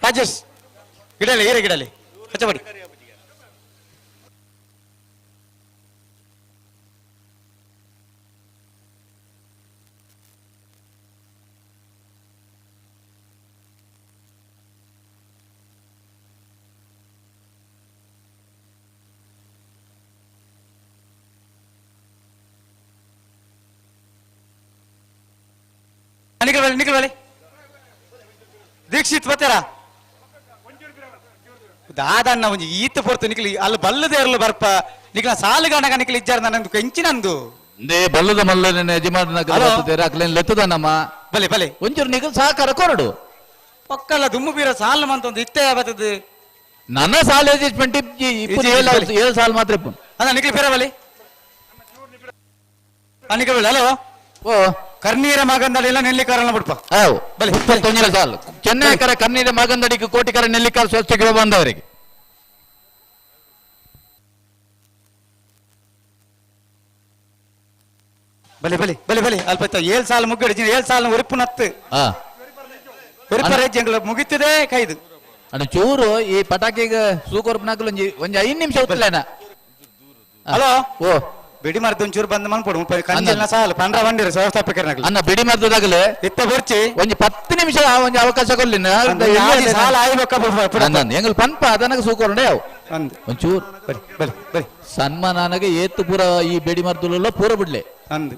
ರಾಜೇಶ್ ಗಿಡಲಿ ಏರಿ ಗಿಡಲಿ ಕಚ್ಚಬಡಿ ನಿಖಲ್ ನಿಖಲ್ ದೀಕ್ಷಿತ್ ಬತ್ತಾರ ದಾದಣ್ಣ ಒಂಜಿ ಈತ ಪೊರ್ತು ನಿಖಲಿ ಅಲ್ಲಿ ಬಲ್ಲದೆ ಇರಲು ಬರ್ಪ ನಿಖಲ ಸಾಲುಗಾಣಗ ನಿಖಲಿ ಇಜ್ಜಾರ ನಂದು ಕೆಂಚಿನಂದು they ಬಲ್ಲದ ಮಲ್ಲನೆ ಯಜಮಾನನ ಲೆತ್ತದನಮ್ಮ ಬಲೆ ಬಲೆ ಒಂಚೂರು ನಿಖಲ್ ಸಹಕಾರ ಕೊರಡು ಪಕ್ಕಲ್ಲ ದುಮ್ಮು ಬೀರ ಸಾಲ ಮಂತೊಂದು ಇತ್ತೆ ಬತ್ತದು ನನ್ನ ಸಾಲ ಅಡ್ಜಸ್ಟ್ಮೆಂಟ್ 7 ಸಾಲ ಮಾತ್ರ ಇಪ್ಪು ಅಣ್ಣ ನಿಖಲ್ ಬೇರೆ ಬಲಿ ನಿಖಲ್ ಹಲೋ ಓ ಕರ್ನೀರ ಮಗಂದಡಿ ನೆಲ್ಲಿಕಾರನ್ನ ಬಿಡ್ಪ ಬಲಿ 21 ಸಾಲು ಚೆನ್ನೈ ಕರೆ ಕರ್ನೀರ ಮಗಂದಡಿಗೆ ಕೋಟಿಕರ ನೆಲ್ಲಿಕಾರ ಸ್ವಚ್ಛ ಬಂದವರಿಗೆ ಬಲಿ ಬಲಿ ಬಲಿ ಬಲಿ ಅಲ್ಪ 7 ಸಾಲು ಮುಗ್ಗಡಿ 7 ಸಾಲು ಉರಿಪು ನತ್ತು ಉರಿಪರ ಮುಗಿತದೆ ಕೈದು ಅಣ್ಣ ಚೂರು ಈ ಪಟಾಕಿಗೆ ಸೂಕೊರ್ಪನಾಕಲು ಒಂಜಿ ಒಂಜಿ 5 ನಿಮಿಷ ಉತ್ತಲೇನ ಹಲೋ ಓ ಬಿಡಿ ಮರದ ಒಂಚೂರು ಬಂದ್ ಮನ್ಪೊಡು ಕಂಜಲ್ನ ಸಾಲು ಪಂಡ್ರ ಬಂದಿರ ವ್ಯವಸ್ಥಾಪಕರನಾಗಲಿ ಅನ್ನ ಬಿಡಿ ಮರದಾಗಲೇ ಇತ್ತ ಬರ್ಚಿ ಒಂಜಿ 10 ನಿಮಿಷ ಒಂಜಿ ಅವಕಾಶ ಕೊಲ್ಲಿ ಸಾಲ ಆಯ್ಬೇಕ ಎಂಗಲ್ ಪನ್ಪ ಅದನಗ ಸೂಕೊರಂಡೆ ಅವು ಒಂಚೂರು ಬರಿ ಬರಿ ಬರಿ ಸನ್ಮಾನಗೆ ಏತ್ತು ಪೂರ ಈ ಬೆಡಿ ಮರದುಲ್ಲ ಪೂರ ಬಿಡ್ಲೆ ಅಂದು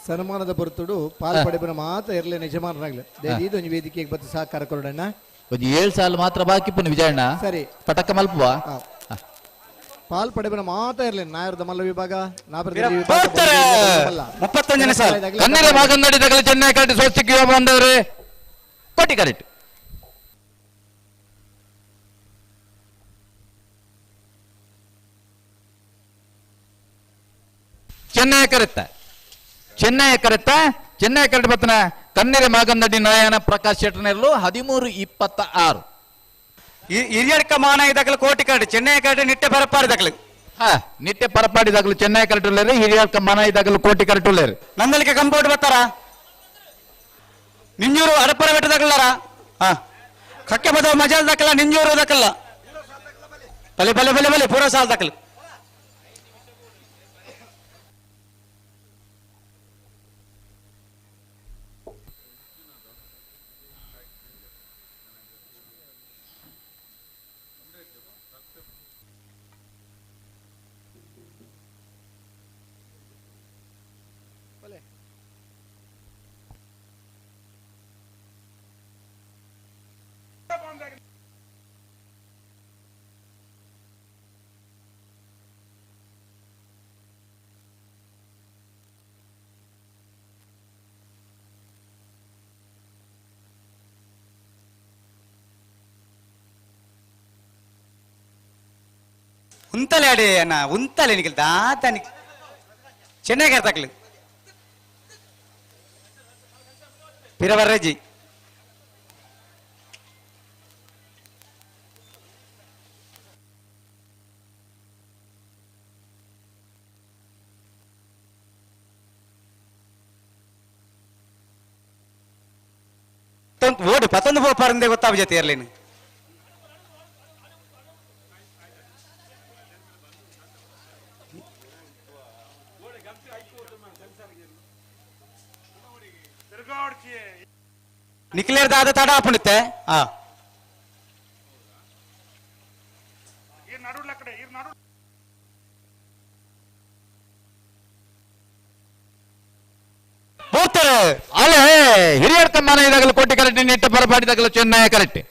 ಸನ್ಮಾನದ ಪೊರ್ತುಡು ಪಾಲ್ ಪಡೆಬನ ಮಾತ್ರ ಇರಲಿ ಯಜಮಾನರಾಗ್ಲಿ ಇದು ಒಂಜಿ ವೇದಿಕೆಗೆ ಬತ್ತು ಸಹಕಾರ ಕೊಡೋಣ ಒಂಜಿ 7 ಸಾಲು ಮಾತ್ರ ಬಾಕಿ ಪುನ ವಿಜಯಣ್ಣ ಸರಿ ಪಟಕ ಮಲ್ಪುವ ಪಾಲ್ ಪಡೆಬನ ಮಾತಾ ಇರಲಿ ನಾಯರದ ಮಲ್ಲ ವಿಭಾಗ 31ನೇ ಸಾಲು. ಕನ್ನಡ ಭಾಗಂದಡಿ ತಗಲು ಚೆನ್ನೈ ಕರೆಕ್ಟ್ ಸ್ವಸ್ತಿಕ್ ಯುವ ಬಾಂಧವರು ಕೋಟಿ ಕರೆಕ್ಟ್. ಚೆನ್ನೈ ಕರೆತ್ತ ಚೆನ್ನೈ ಕರೆತ್ತ ಚೆನ್ನೈ ಕರೆಕ್ಟ್ ಬತ್ತನ ಕನ್ನಡ ಮಾಗಂದಡಿ ನಾರಾಯಣ ಪ್ರಕಾಶ್ ಶೆಟ್ಟರ್ನೆರಲು 13-26. ಹಿರಿಯಡ್ಕ ಮಾನ ಇದಕ್ಕಲು ಕೋಟಿ ಕರೆಕ್ಟ್ ಚೆನ್ನೈ ಕರೆಕ್ಟ್ ನಿಟ್ಟೆ ಪರಪಾಡಿ ದಕ್ಕಲು. ಹಾ ನಿಟ್ಟೆ ಪರಪಾಡಿ ದಾಖಲು ಚೆನ್ನೈ ಕರೆಕ್ಟ್ ಉಳ್ಳೇರು ಹಿರಿಯಡ್ಕ ಮಾನ ಇದಾಗಲು ಕೋಟಿ ಕರೆಕ್ಟ್ ಉಳ್ಳೇರು. ನಂದಲಿಕೆ ಕಂಪೌಂಡ್ ಬರ್ತಾರ ನಿಂಜೂರು ಅಡಪರ ಬೆಟ್ಟ ದಕ್ಕಲಾರ. ಹಾ ಕಕ್ಕೆ ಬದ ಮಜಾಲ್ ದಕ್ಕಲ್ಲ ನಿಂಜೂರು ದಕ್ಕಲ್ಲ ಬಲೆ ಬಲೆ ಬಲೆ ಬಲೆ ಪೂರ ಸಾಲ್ ದಕ್ಕಲು. ಉಂತಲೆ ಅಡಿ ಅಣ್ಣ ಉಂತಲೆ ನಿಖಿಲ್ ದಾತ ಚೆನ್ನೈ ತಕ್ಲು ಪಿರವರ್ರಜಿ ಓಡು ಪತ್ತೊಂದು ಪೋಪಾರಂದೆ ಗೊತ್ತಾಗ ಜೊತೆ ಇರ್ಲೇನು. ನಿಖಿಲೇರ್ದಾದ ತಡ ಆಪುಣುತ್ತೆ. ಆ ಹೋಗ್ತಾರೆ ಅಲ್ಲೇ ಹಿರಿಯರ್ ತಮ್ಮನ ಇದಾಗಲು ಕೋಟಿ ಕರೆಕ್ಟ್ ನಿಟ್ಟ ಪರಪಾಡಿದಾಗಲು ಚೆನ್ನೈ ಕರೆಕ್ಟ್.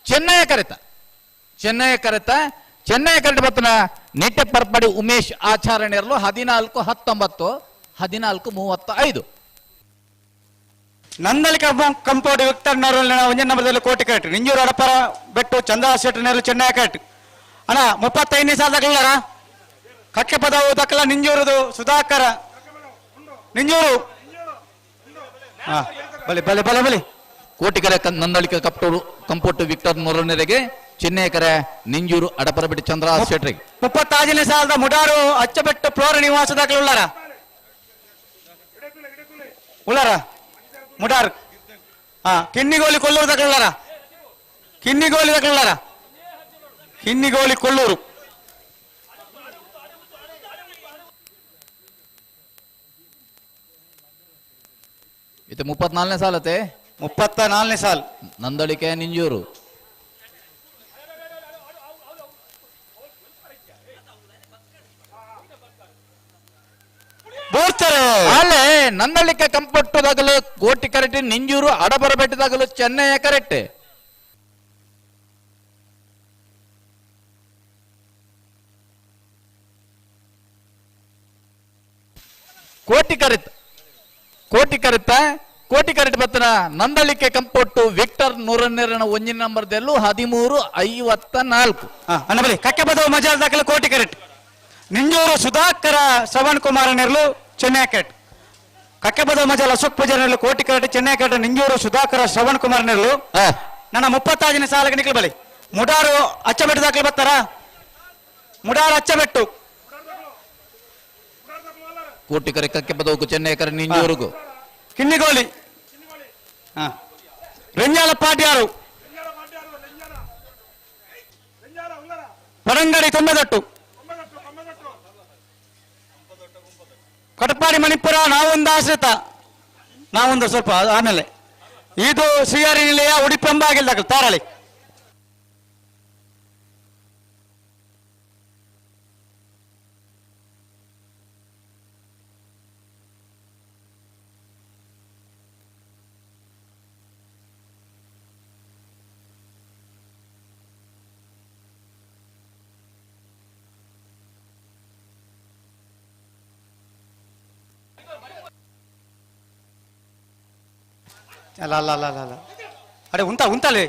ಚೆನ್ನೈ ಕರೆತ ಚೆನ್ನೈ ಕರೆತ ಚೆನ್ನೈ ಕರೆಕ್ಟ್ ಬತ್ತನ ನಿಟ್ಟೆ ಪರ್ಪಡಿ ಉಮೇಶ್ ಆಚಾರ್ಯನೆರಲು 14-19 14-35. ನಂದಲಿಕ ಕಂಪೌಂಡ್ ವಿಕ್ಟರ್ ನರಲ್ ಒಂದೇ ನಂಬರ್ದಲ್ಲಿ ಕೋಟಿ ಕರೆಕ್ಟ್ ನಿಂಜೂರು ಅಡಪರ ಬೆಟ್ಟು ಚಂದ್ರ ಶೆಟ್ಟರ್ ಚೆನ್ನೈ ಕರೆಕ್ಟ್. ಅಣ್ಣ 35ನೇ ಸಾಲ ದಕ್ಕಲಾರ ಕಕ್ಕೆ ಪದವು ದಕ್ಕಲ ನಿಂಜೂರುದು ಸುಧಾಕರ ನಿಂಜೂರು. ಹಾ ಬಲಿ ಬಲೆ ಬಲೆ ಬಲಿ ಕೋಟಿಕರೆ ನಂದಳಿಕ ಕಪ್ಟೂರು ಕಂಪೋಟು ವಿಕ್ಟರ್ ಮೊರನೆರೆಗೆ ಚೆನ್ನೈಕರೆ ನಿಂಜೂರು ಅಡಪರಬಿಟ್ಟು ಚಂದ್ರ ಶೆಟ್ರಿಗೆ. 36ನೇ ಸಾಲದ ಮುಡಾರು ಅಚ್ಚಬೆಟ್ಟು ಫ್ಲೋರ ನಿವಾಸ ದಾಖಲೆ ಉಳ್ಳಾರ ಉಳ್ಳಾರ ಮುಡಾರು. ಹಾ ಕಿನ್ನಿಗೋಲಿ ಕೊಲ್ಲೂರು ದಾಖಲೆ ಉಳ್ಳಾರ ಕಿನ್ನಿಗೋಲಿ ದಾಖಲೆ ಉಳ್ಳಾರ ಕಿನ್ನಿಗೋಲಿ ಕೊಲ್ಲೂರು. ಇದು 34ನೇ ಸಾಲತೆ 34ನೇ ಸಾಲ್ ನಂದಳಿಕೆ ನಿಂಜೂರು. ಅಲ್ಲೇ ನಂದಳಿಕೆ ಕಂಪಟ್ಟುದಾಗಲು ಕೋಟಿ ಕರೆಕ್ಟ್ ನಿಂಜೂರು ಅಡಬರಬೆಟ್ಟದಾಗಲು ಚೆನ್ನೈಯ ಕರೆಕ್ಟ್. ಕೋಟಿ ಕರೆಕ್ಟ್ ಕೋಟಿ ಕರೆಕ್ಟ ಕೋಟಿ ಕರೆಕ್ಟ್ ಬತ್ತನ ನಂದಳಿಕೆ ಕಂಪೊಟ್ಟು ವಿಕ್ಟರ್ ನೂರನ್ನೆರನ ಒಂಜಿನ ನಂಬರ್ ದೆಲ್ಲು 13-54. ಅಣ್ಣಬಲಿ ಕಕ್ಕೆ ಬದವು ಮಜಾಲ್ ದಾಖಲೆ ಕೋಟಿ ಕರೆಕ್ಟ್ ನಿಂಜೂರು ಸುಧಾಕರ ಶ್ರವಣ್ ಕುಮಾರ್ ನೆರಳು ಚೆನ್ನೈ ಕರೆಕ್ಟ್. ಕಕ್ಕೆ ಬದವು ಮಜಾಲ್ ಅಶೋಕ್ ಪೂಜಾರಿ ನೆರಳು ಕೋಟಿ ಕರೆಕ್ಟ್ ಚೆನ್ನೈ ಕರೆಕ್ಟ್ ನಿಂಜೂರು ಸುಧಾಕರ ಶ್ರವಣ್ ಕುಮಾರ್ ನೆರಳು. ನನ್ನ 36ನೇ ಸಾಲಕ್ಕೆ ನಿಖಲ್ ಬಲಿ ಮುಡಾರು ಅಚ್ಚಬೆಟ್ಟು ದಾಖಲೆ ಬರ್ತಾರ ಮುಡಾರು ಅಚ್ಚಬೆಟ್ಟು ಕೋಟಿ ಕರೆ ಕಕ್ಕೆ ಬದವು ಚೆನ್ನೈ ಕರೆ ನಿಂಜೂರುಗು ಕಿನ್ನಿಗೋಲಿ ರೆಂಜಾಲ ಪಾಟ್ಯಾರು ಪರಂಗಡಿ ತೊಂಬದಟ್ಟು ಕಟಪಾಡಿ ಮಣಿಪುರ ನಾವೊಂದು ಆಶ್ರಿತ ನಾವೊಂದು ಸ್ವಲ್ಪ ಆಮೇಲೆ ಇದು ಶ್ರೀಹರಿ ನಿಲಯ ಉಡುಪಿ ಎಂಬಾಗಿಲ್ ತಾರಳಿ. ಅಲ್ಲ ಅಲ್ಲ ಅಲ್ಲ ಅಲ್ಲ ಅಲ್ಲ ಅಡೆ ಉಂತ ಉಂತಲೆ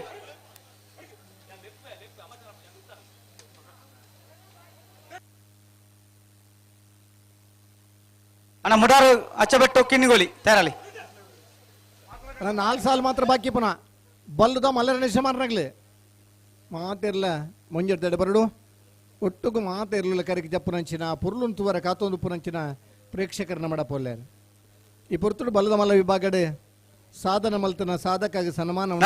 ಅಣ್ಣ ಮುಡಾರು ಅಚ್ಚಬೆಟ್ಟು ಕಿನ್ನಿಗೋಲಿ ತಯಾರಲಿ. 4 ಸಾಲ ಮಾತ್ರ ಬಾಕಿ ಪುನಃ ಬಲ್ಲದ ಮಲ್ಲರ ಯಜಮಾನರಾಗ್ಲಿ ಮಾತಿರ್ಲ ಮುಂಜಾನೆ ಬರಡು ಒಟ್ಟುಗು ಮಾತಿರ್ಲಿಲ್ಲ ಕರೆಗೆ ಜಪ್ಪುನಂಚಿನ ಪುರ್ಲುನ್ ತುವರ ಕಾತೊಂದು ಪುನಂಚಿನ ಪ್ರೇಕ್ಷಕರನ್ನ ಮಾಡಪೋಲೆ ಈ ಪೊರ್ತುಡು ಬಲ್ಲದ ಮಲ್ಲ ವಿಭಾಗಡೆ ಸಾಧನ ಮಲ್ತನ ಸಾಧಕಾಗಿ ಸನ್ಮಾನ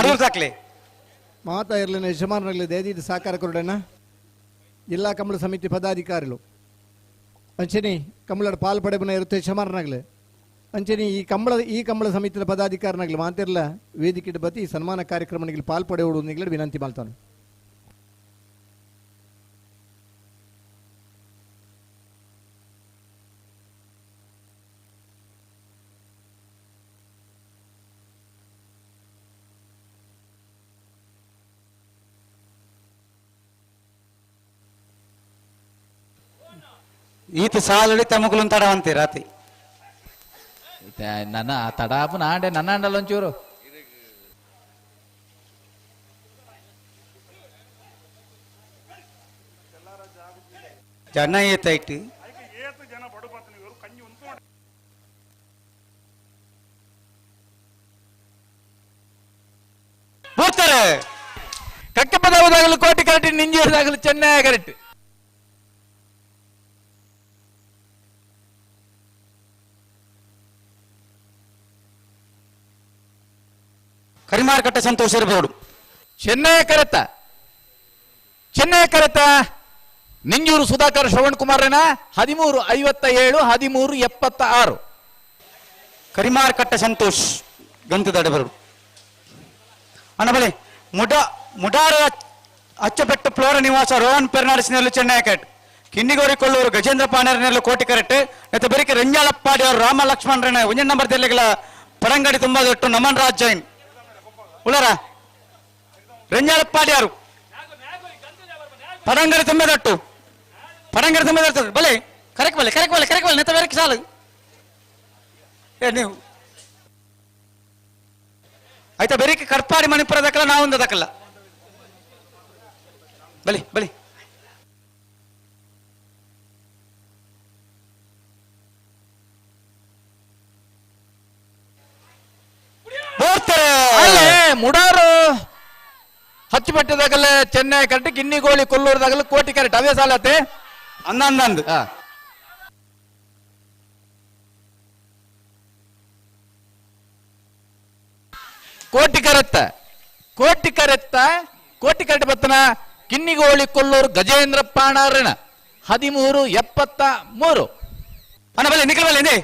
ಮಾತಾ ಇರ್ಲಿನ ಯಜಮಾನರಾಗಲಿ ದೇದಿ ಸಹಕಾರ ಕೊರಡಣ್ಣ ಜಿಲ್ಲಾ ಕಂಬಳ ಸಮಿತಿ ಪದಾಧಿಕಾರಿಗಳು ಅಂಚನಿ ಕಂಬಳದ ಪಾಲ್ ಪಡೆಬನ ಇರುತ್ತೆ ಯಜಮಾನರಾಗಲಿ ಅಂಚನಿ ಈ ಕಂಬಳ ಸಮಿತಿಯ ಪದಾಧಿಕಾರಿನಾಗಲಿ ಮಾತಿರ್ಲ ವೇದಿಕೆ ಬತ್ತಿ ಈ ಸನ್ಮಾನ ಕಾರ್ಯಕ್ರಮನಿಗೆ ಪಾಲ್ ಪಡೆಯುವುದು ವಿನಂತಿ ಮಾಡ್ತಾನೆ. ಈತ ಸಾಲುಡಿ ತಮಗುಲು ತಡ ಅಂತೀರ ರಾತಿ ನನ್ನ ತಡಾಪು ನಾಂಡೆ ನನ್ನ ಅಂಡಲ್ಲ ಒಂಚೂರು ಜನ ಏತಾಯ್ತು ಬರ್ತಾರೆ ಕಕ್ಕೆ ಪದವದಾಗಲು ಕೋಟಿ ಕರೆಕ್ಟ್ ನಿಂಜೇರಿದಾಗಲು ಚೆನ್ನೈ ಕರೆಕ್ಟ್. ಕರಿಮಾರ್ಕಟ್ಟೆ ಸಂತೋಷ ಇರಬಹುದು. ಚೆನ್ನೈ ಕರೆತ ಚೆನ್ನೈ ಕರೆತ ನಿಂಜೂರು ಸುಧಾಕರ್ ಶ್ರವಣ್ ಕುಮಾರನ 13:57 13:76. ಕರಿಮಾರ್ಕಟ್ಟೆ ಸಂತೋಷ್ ಗಂತದಡೆ ಬರೋಡು. ಅಣ್ಣ ಬಲೆ ಮುಡಾರ ಅಚ್ಚಬೆಟ್ಟು ಫ್ಲೋರ ನಿವಾಸ ರೋಹನ್ ಪೆರ್ನಾಡಿಸಿನಲ್ಲಿ ಚೆನ್ನೈ ಕಟ್ ಕಿನ್ನಿಗೋರಿ ಕೊಳ್ಳೂರು ಗಜೇಂದ್ರ ಪಾಣೇರನೆಲ್ಲ ಕೋಟಿ ಕರೆಕ್ಟ್ ಮತ್ತೆ ಬೆರಿಕೆ ರಂಜಾಳಪ್ಪಾಡಿ ಅವರು ರಾಮ ಲಕ್ಷ್ಮಣರನ ಒಂದೇ ನಂಬರ್ ದೆಲ್ಲಿಗಳ ಪಡಂಗಡಿ ತುಂಬಾ ದೊಟ್ಟು ನಮನ್ ರಾಜ್ ಜೈನ್ ಉಳ್ಳಾರ ರಂಜಾಳಪ್ಪಾಡಿ ಯಾರು ಪಡಂಗಡಿ ತುಂಬಾ ದೊಟ್ಟು ಪಡಂಗಡಿ ತುಂಬಾ ದೊಟ್ಟು ಬಲೆ ಕರೆಕ್ಟ್ ಬಲೆ ಕರೆಕ್ಟ್ ಬಲೆ ಕರೆಕ್ಟ್ ಬಲೆ ನೆತ್ತ ಬೇರೆ ಸಾಲು ಏ ನೀವು ಆಯ್ತಾ ಬೆರಿಕೆ ಕಡ್ಪಾಡಿ ಮಣಿಪುರ ದಕ್ಕಲ್ಲ ನಾವೊಂದು ದಕ್ಕಲ್ಲ ಬಲಿ ಬಲಿ ಅಲ್ಲೇ ಮುಡಾರು ಹಚ್ಚಿಪಟ್ಟದಾಗಲ್ಲ ಚೆನ್ನೈ ಕರೆಕ್ಟ್ ಗಿನ್ನಿಗೋಳಿ ಕೊಲ್ಲೂರದಾಗಲ್ಲ ಕೋಟಿ ಕರೆಕ್ಟ್ ಅವೇ ಸಾಲತ್ತೆ ಅಂದಂದು ಕೋಟಿ ಕರೆತ್ತ ಕೋಟಿ ಕರೆತ್ತ ಕೋಟಿ ಕರೆಕ್ಟ್ ಬತ್ತನ ಕಿನ್ನಿಗೋಳಿ ಕೊಲ್ಲೂರು ಗಜೇಂದ್ರ ಪಾಣಾರಣ 13:73. ಅಣ್ಣ ಬಲೆ ನಿಖಲ್ ಬಲೆ ಎಂದೇ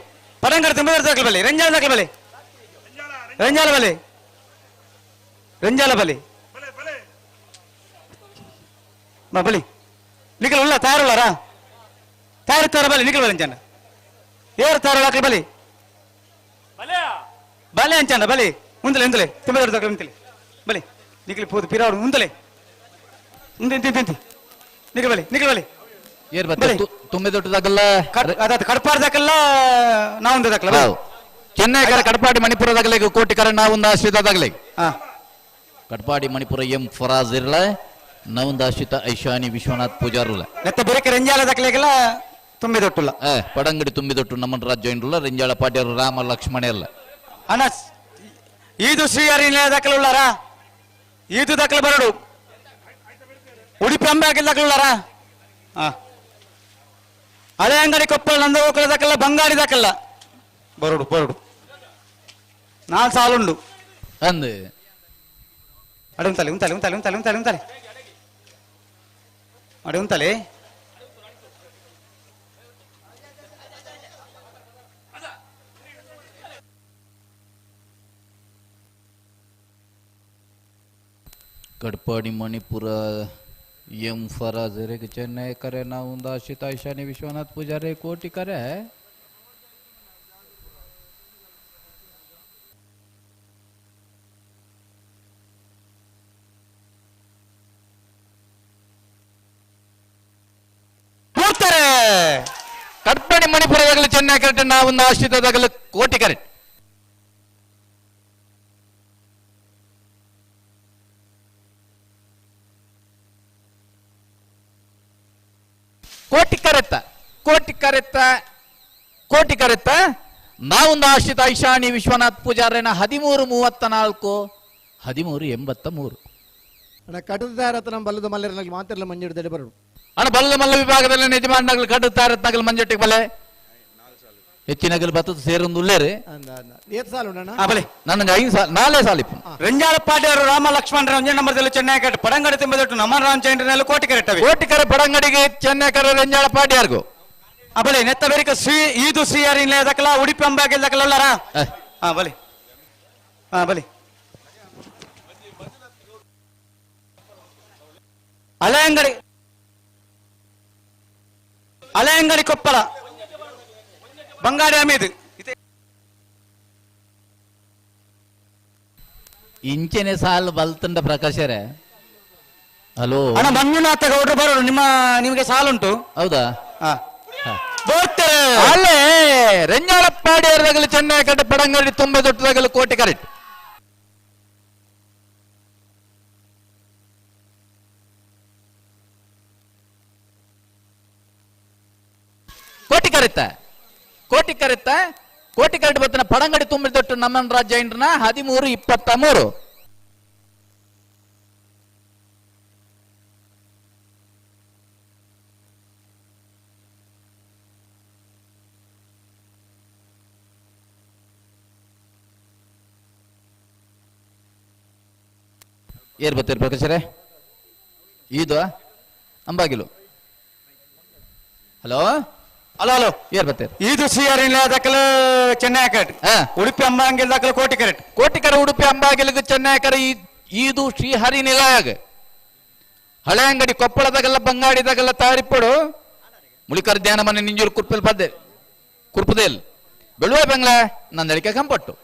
ಪರಂಗಡ ತುಂಬ ಬಲೆ ರಂಜಾಲ ದಾಖಲೆ ಬಲೆ ರಂಜಾಲ ಬಲೆ ರಂಜಾಲ ಬಲೆ ಬಲಿ ನಿಖಲ್ ಉಳ್ಳ ತಯಾರುಳ್ಳಾರಾ ತಯಾರು ತಾರ ಬಲೆ ನಿಖಲ್ ಬಲೆ ಅಂಚಣ್ಣ ಏರು ತಾರ ದಾಖಲೆ ಬಲೆ ಬಲೆ ಅಂಚಣ್ಣ ಬಲೆ ಉಂದಲೆ ಉಂದಲೆ ತುಂಬ ದೊಡ್ಡ ದಾಖಲೆ ಉಂತಲೆ ಬಲೆ ನಿಖಲ್ ಪೋದು ಪಿರಾಡು ಉಂದಲೆ ಉಂದೆ ಇಂತೆ ನಿಖಲ್ ಬಲೆ ನಿಖಲ್ ಬಲೆ ಏರ್ ಬತ್ತೆ ತುಂಬೆ ದೊಡ್ಡದಾಗಲ್ಲ ಅದಾದ ಕಡಪಾಡ ದಾಖಲ್ಲ ನಾವೊಂದು ದಾಖಲ ಚೆನ್ನೈ ಕರ ಕಡಪಾಡಿ ಮಣಿಪುರದಾಗಲೇ ಕೋಟಿ ಕರ ನಾವೊಂದು ಆಶ್ರಿತದಾಗಲೇ ಕಡಪಾಡಿ ಮಣಿಪುರ ಎಂ ಫರಾಜ್ ಇರಲ ನಾವೊಂದು ಆಶ್ರಿತ ಐಶಾನಿ ವಿಶ್ವನಾಥ್ ಪೂಜಾರುಲ ನೆತ್ತ ಬೇರೆ ರಂಜಾಲ ದಾಖಲೆಗೆಲ್ಲ ತುಂಬೆ ದೊಟ್ಟುಲ್ಲ ಪಡಂಗಡಿ ತುಂಬಿ ದೊಟ್ಟು ನಮ್ಮನ್ ರಾಜ್ಯ ಇಂಡ್ರುಲ್ಲ ರಂಜಾಳ ಪಾಟ್ಯರು ರಾಮ ಲಕ್ಷ್ಮಣ ಎಲ್ಲ ಅಣ್ಣ ಈದು ಶ್ರೀಹರಿ ದಾಖಲೆ ಉಳ್ಳಾರಾ ಈದು ದಾಖಲೆ ಬರಡು ಉಡುಪಿ ಅಂಬೆ ಹಾಕಿದ ದಾಖಲೆ ಉಳ್ಳಾರಾ ಹಳೆ ಅಂಗಡಿ ಕೊಪ್ಪಳ ನಂದಗೋಕುಲ ದಾಖಲ ಬಂಗಾಡಿ ದಾಖಲ ಬರಡು ಬರಡು ನಾಲ್ ಸಾಲುಂಡು ಅಂದು ಅಡೆ ಉಂತಲೆ ಉಂತಲೆ ಉಂತಲೆ ಉಂತಲೆ ಉಂತಲೆ ಉಂತಲೆ ಅಡೆ ಉಂತಲೆ ಕಡ್ಪಾಡಿ ಮಣಿಪುರ ಎಂ ಫರಾಜ್ ರೆ ಚೆನ್ನೈ ಕರೆ ನಾವು ಆಶಿತ ಐಶಾನಿ ವಿಶ್ವನಾಥ್ ಪೂಜಾರಿ ಕೋಟಿ ಕರೆ ಕಡ್ಪಾಡಿ ಮಣಿಪುರದಾಗಲಿ ಚೆನ್ನೈ ಕರೆಕ್ಟ್ ನಾವು ಆಶ್ರಿತದಾಗಲಿ ಕೋಟಿ ಕರೆಕ್ಟ್. ಕರೆತ್ತ ಕೋಟಿ ಕರೆತ್ತ ಕೋಟಿ ಕರೆತ್ತ ನಾವೊಂದು ಆಶ್ರಿತ ಐಶಾಣಿ ವಿಶ್ವನಾಥ್ ಪೂಜಾರನ 13:34 13:83. ಅಣ್ಣ ಕಟ್ಟುತ್ತಾರತ್ತ ನಮ್ಮ ಬಲ್ಲದ ಮಲ್ಲರಲ್ಲಿ ಮಾತಿರಲ್ಲ ಮಂಜುಡ್ದಲ್ಲಿ ಬರು. ಅಣ್ಣ ಬಲ್ಲ ಮಲ್ಲ ವಿಭಾಗದಲ್ಲಿ ಯಜಮಾನಗಳು ಕಟ್ಟುತ್ತಾರತ್ನಗಲ್ ಮಂಜೊಟ್ಟಿಗೆ ಬಲೆ ಹೆಚ್ಚಿನಗಲ್ ಬತ್ತದ ಸೇರೊಂದು ಉಲ್ಲೇರಿ. ಏತ್ ಸಾಲು ಉಂಡಣ್ಣ? ಬಲೆ. ನನ್ನ 5 ಸಾಲ 4 ಸಾಲಿಪ್ಪು. ರೆಂಜಾಳಪಾಡ್ಯರು ರಾಮ ಲಕ್ಷ್ಮಣರ ಒಂದೇ ನಂಬರ್ದಲ್ಲಿ ಚೆನ್ನೈ ಕಟ್ಟು ಪಡಂಗಡಿ ತುಂಬದಟ್ಟು ನಮನ್ ರಾಮ್ ಚೈಂಡ್ರಿನಲ್ಲಿ ಕೋಟಿ ಕರೆಟ್ಟವೆ. ಕೋಟಿ ಕರೆ ಪಡಂಗಡಿಗೆ ಚೆನ್ನೈ ಕರೆ ರೆಂಜಾಳಪಾಡ್ಯಾರ್ಗು. ಬಲೆ ನೆತ್ತ ಬೇರಿಕ ಶ್ರೀ ಈದು ಶ್ರೀ ಹರಿ ದಕಲ ಉಡುಪಿ ಅಂಬಾಗಿಲ್ ದಕಲ ಉಳ್ಳಾರ? ಬಲೆ. ಬಲೆ. ಹಳೆಯಂಗಡಿ ಹಳೆಯಂಗಡಿ ಕೊಪ್ಪಳ ಬಂಗಾಡಿ ಅಮೀದ್. ಇಂಚನೆ ಸಾಲು ಬಲ್ತಂಡ ಪ್ರಕಾಶರೇ. ಹಲೋ ಅಣ್ಣ ಮಂಜುನಾಥ ಗೌಡ್ರು ಬರೋರು, ನಿಮಗೆ ಸಾಲುಂಟು. ಹೌದಾ? ಬರ್ತಾರೆ. ಅಲ್ಲೇ ರೆಂಜಾಳಪ್ಪಾಡಿಯರಗಲು ಚೆನ್ನೈ ಕಡೆ ಪಡಂಗಡಿ ತುಂಬ ದೊಡ್ಡದಾಗಲು ಕೋಟಿ ಕರೆಕ್ಟ್. ಕೋಟಿ ಕರೆತ್ತ ಕೋಟಿ ಕರೆತ್ತ ಕೋಟಿ ಕರೆಕ್ಟ್ ಬತ್ತನ ಪಡಂಗಡಿ ತುಂಬ ದೊಡ್ಡ ನಮ್ಮನ್ ರಾಜ್ಯ ಇಂಡ್ರನ 13:23. ಏರ್ ಬತ್ತೀರಿ ಪ್ರಕಾಶರೇ? ಇದು ಅಂಬಾಗಿಲು. ಹಲೋ ಹಲೋ ಹಲೋ ಏರ್ ಬತ್ತೀರಿ? ಇದು ಸಿ ಆರ್ ಇಲ್ಲ ದಾಖಲು ಚೆನ್ನೈ ಕರೆಕ್ಟ್. ಉಡುಪಿ ಅಂಬಾಗಿಲ್ ದಾಖಲು ಕೋಟಿ ಕರೆಕ್ಟ್. ಕೋಟಿ ಕರೆ ಉಡುಪಿ ಅಂಬಾಗಿಲ್ಗೆ ಚೆನ್ನೈ ಕರೆ ಇದು ಶ್ರೀಹರಿ ನಿಲಯಾಗ ಹಳೆ ಅಂಗಡಿ ಕೊಪ್ಪಳದಾಗೆಲ್ಲ ಬಂಗಾಡಿದಾಗೆಲ್ಲ ತಯಾರಿಪ್ಪಡು ಮುಳಿಕರ ಧ್ಯಾನ ಮನೆ ನಿಂಜೂರು ಕುರ್ಪಲ್ ಪದ್ದೆ ಕುರ್ಪದೇಲ್ ಬೆಳುವ ಬೆಂಗ್ಲ ನಂದಳಿಕೆ ಕಂಪಟ್ಟು.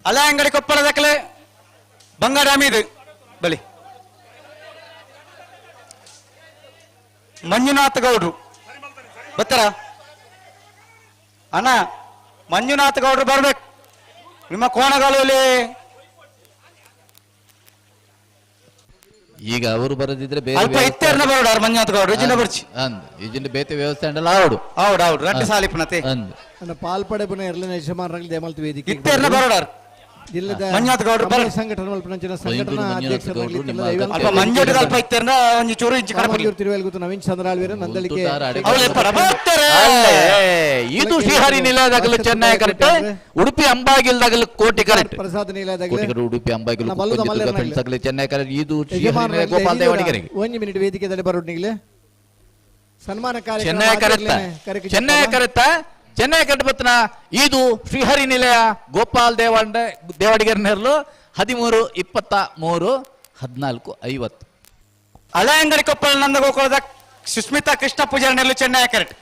ಹಳೆ ಅಂಗಡಿ ಕೊಪ್ಪಳ ದಾಖಲೆ ಬಂಗಾರ ಅಮೀದ್ ಬಲಿ ಮಂಜುನಾಥ ಗೌಡ್ರು ಬರ್ತಾರ? ಅಣ್ಣ ಮಂಜುನಾಥ ಗೌಡ್ರು ಬರ್ಬೇಕು. ನಿಮ್ಮ ಕೋಣಗಳಲ್ಲಿ ಈಗ ಅವರು ಬರದಿದ್ರೆ ಬೇರೆ ಅಲ್ಪ ಇತ್ತೆರ್ನ ಬರೋಡು ಅವ್ರು ಮಂಜುನಾಥ ಗೌಡ್ರು ಇಜಿನ ಬರ್ಚಿ ಅಂದ್ ಇಜಿನ ಬೇತೆ ವ್ಯವಸ್ಥೆ ಅಂಡಲ್ಲ ಆವಡು. ಹೌದು ಹೌದು ರಡ್ಡು ಸಾಲಿಪ್ಪನತೆ. ಅಂದ್. ಅಣ್ಣ ಪಾಲ್ಪಡೆ ಪುನಃ ಎರಡನೇ ಯಜಮಾನರಲ್ಲಿ ದೇಮಲ್ತು ವೇದಿಕೆ ಇತ್ತೆರ್ನ ಬರೋಡು ಅವ್ರು. ಜಿಲ್ಲದ ಮಂಜುನಾಥ ಗೌಡ್ರು ಕಮಲ ಸಂಘಟನೆ ಮಲ್ಪನಂಚಿನ ಸಂಘಟನಾ ಮಂಜುನಾಥ ಗೌಡ್ರು ನಿಮ್ಮ ಅಲ್ಪ ಮಂಜುನಾಥ ಅಲ್ಪ ಇತ್ತೆರ್ನ ಒಂಜಿ ಚೂರು ಇಂಚಿ ಕಡಪಡಿ. ಮಂಜೂರು ತಿರುವೇಲ್ಗುತ್ತು ನವೀನ್ ಚಂದ್ರಾಳ್ವೀರ ನಂದಳಿಕೆ. ಅಲ್ಲೇ ಇದು ಶ್ರೀಹರಿ ನಿಲಯದಾಗಲು ಚೆನ್ನೈ ಕರೆಕ್ಟ್, ಉಡುಪಿ ಅಂಬಾಗಿಲ್ದಾಗಲು ಕೋಟಿ ಕರೆಕ್ಟ್. ಪ್ರಸಾದ್ ನಿಲಯದಾಗಲು ಕೋಟಿ ಕರೆ ಉಡುಪಿ ಅಂಬಾಗಿಲು ನಮ್ಮ ಬಲ್ಲದ ಮಲ್ಲರ ಸಗಲಿ ಚೆನ್ನೈ ಕರೆಕ್ಟ್. ಇದು ಶ್ರೀಹರಿ ನಿಲಯ ಗೋಪಾಲ್ ದೇವಡಿಗೆರೆಗೆ. ಒಂದು ಮಿನಿಟ್ ವೇದಿಕೆದಲ್ಲಿ ಬರೋಡ್ನಿಗ್ಲೆ ಸನ್ಮಾನ ಕಾರ್ಯಕ್ರಮ ಚೆನ್ನೈ ಕರೆಕ್ಟ್, ಚೆನ್ನೈ ಕರೆಕ್ಟ್, ಚೆನ್ನೈ ಕಟ್ಟಬತ್ನ ಇದು ಶ್ರೀಹರಿ ನಿಲಯ ಗೋಪಾಲ್ ದೇವಾಂಡ ದೇವಾಡಿಗರ ನೆರಳು 13:23 14:50. ಹಳೆ ಅಂಗಡಿ ಕೊಪ್ಪಳ ನಂದ ಗೋಕುಲದ ಸುಸ್ಮಿತಾ ಕೃಷ್ಣ ಪೂಜಾರಿ ನೆರಳು ಚೆನ್ನೈ ಕರೆಕ್ಟ್.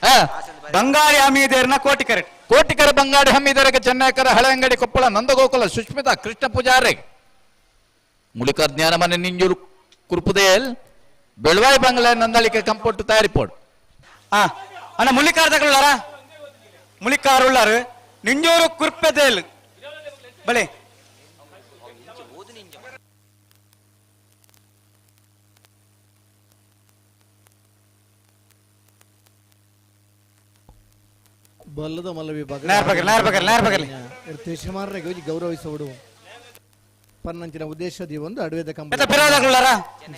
ಬಂಗಾಳಿ ಹಮೀದೇರ್ನ ಕೋಟಿ ಕರೆಕ್ಟ್. ಕೋಟಿ ಕರೆ ಬಂಗಾಡಿ ಹಮೀದರಿಗೆ ಚೆನ್ನೈ ಕರೆ ಹಳೆ ಅಂಗಡಿ ಕೊಪ್ಪಳ ನಂದಗೋಕುಲ ಸುಸ್ಮಿತಾ ಕೃಷ್ಣ ಪೂಜಾರಿ ಮುಳಿಕರ್ ಜ್ಞಾನ ಮನೆ ನಿಂಜೂರು ಕುರ್ಪುದೇಲ್ ಬೆಳವಾಯಿ ಬಂಗ್ಲೆ ನಂದಳಿಕೆ ಕಂಪೋಟು ತಯಾರಿಪೋಡು. ಅಣ್ಣ ಮುಳಿಕಾರ್ ತಗೊಳ್ಳಾರ? ಮುಳಿಕಾರ್ ಉಳ್ಳಾರು ನಿಂಜೂರು ಕುರ್ಪೆದೇಲ್ ಬಳೆ. ಬಲ್ಲದ ಮಲ್ಲ ವಿಭಾಗ ನೇರ ಬಗಲ್, ನೇರ ಬಗಲ್, ನೇರ ಬಗಲ್. ದೇಶಮಾರರಿಗೆ ಗೌರವಿಸೋಡು ಪನ್ನಂಚಿನ ಉದ್ದೇಶ ದಿವೊಂದು ಅಡವೇದ ಕಂಬ ಎತ್ತ ಬಿರಾದಗುಳ್ಳಾರ?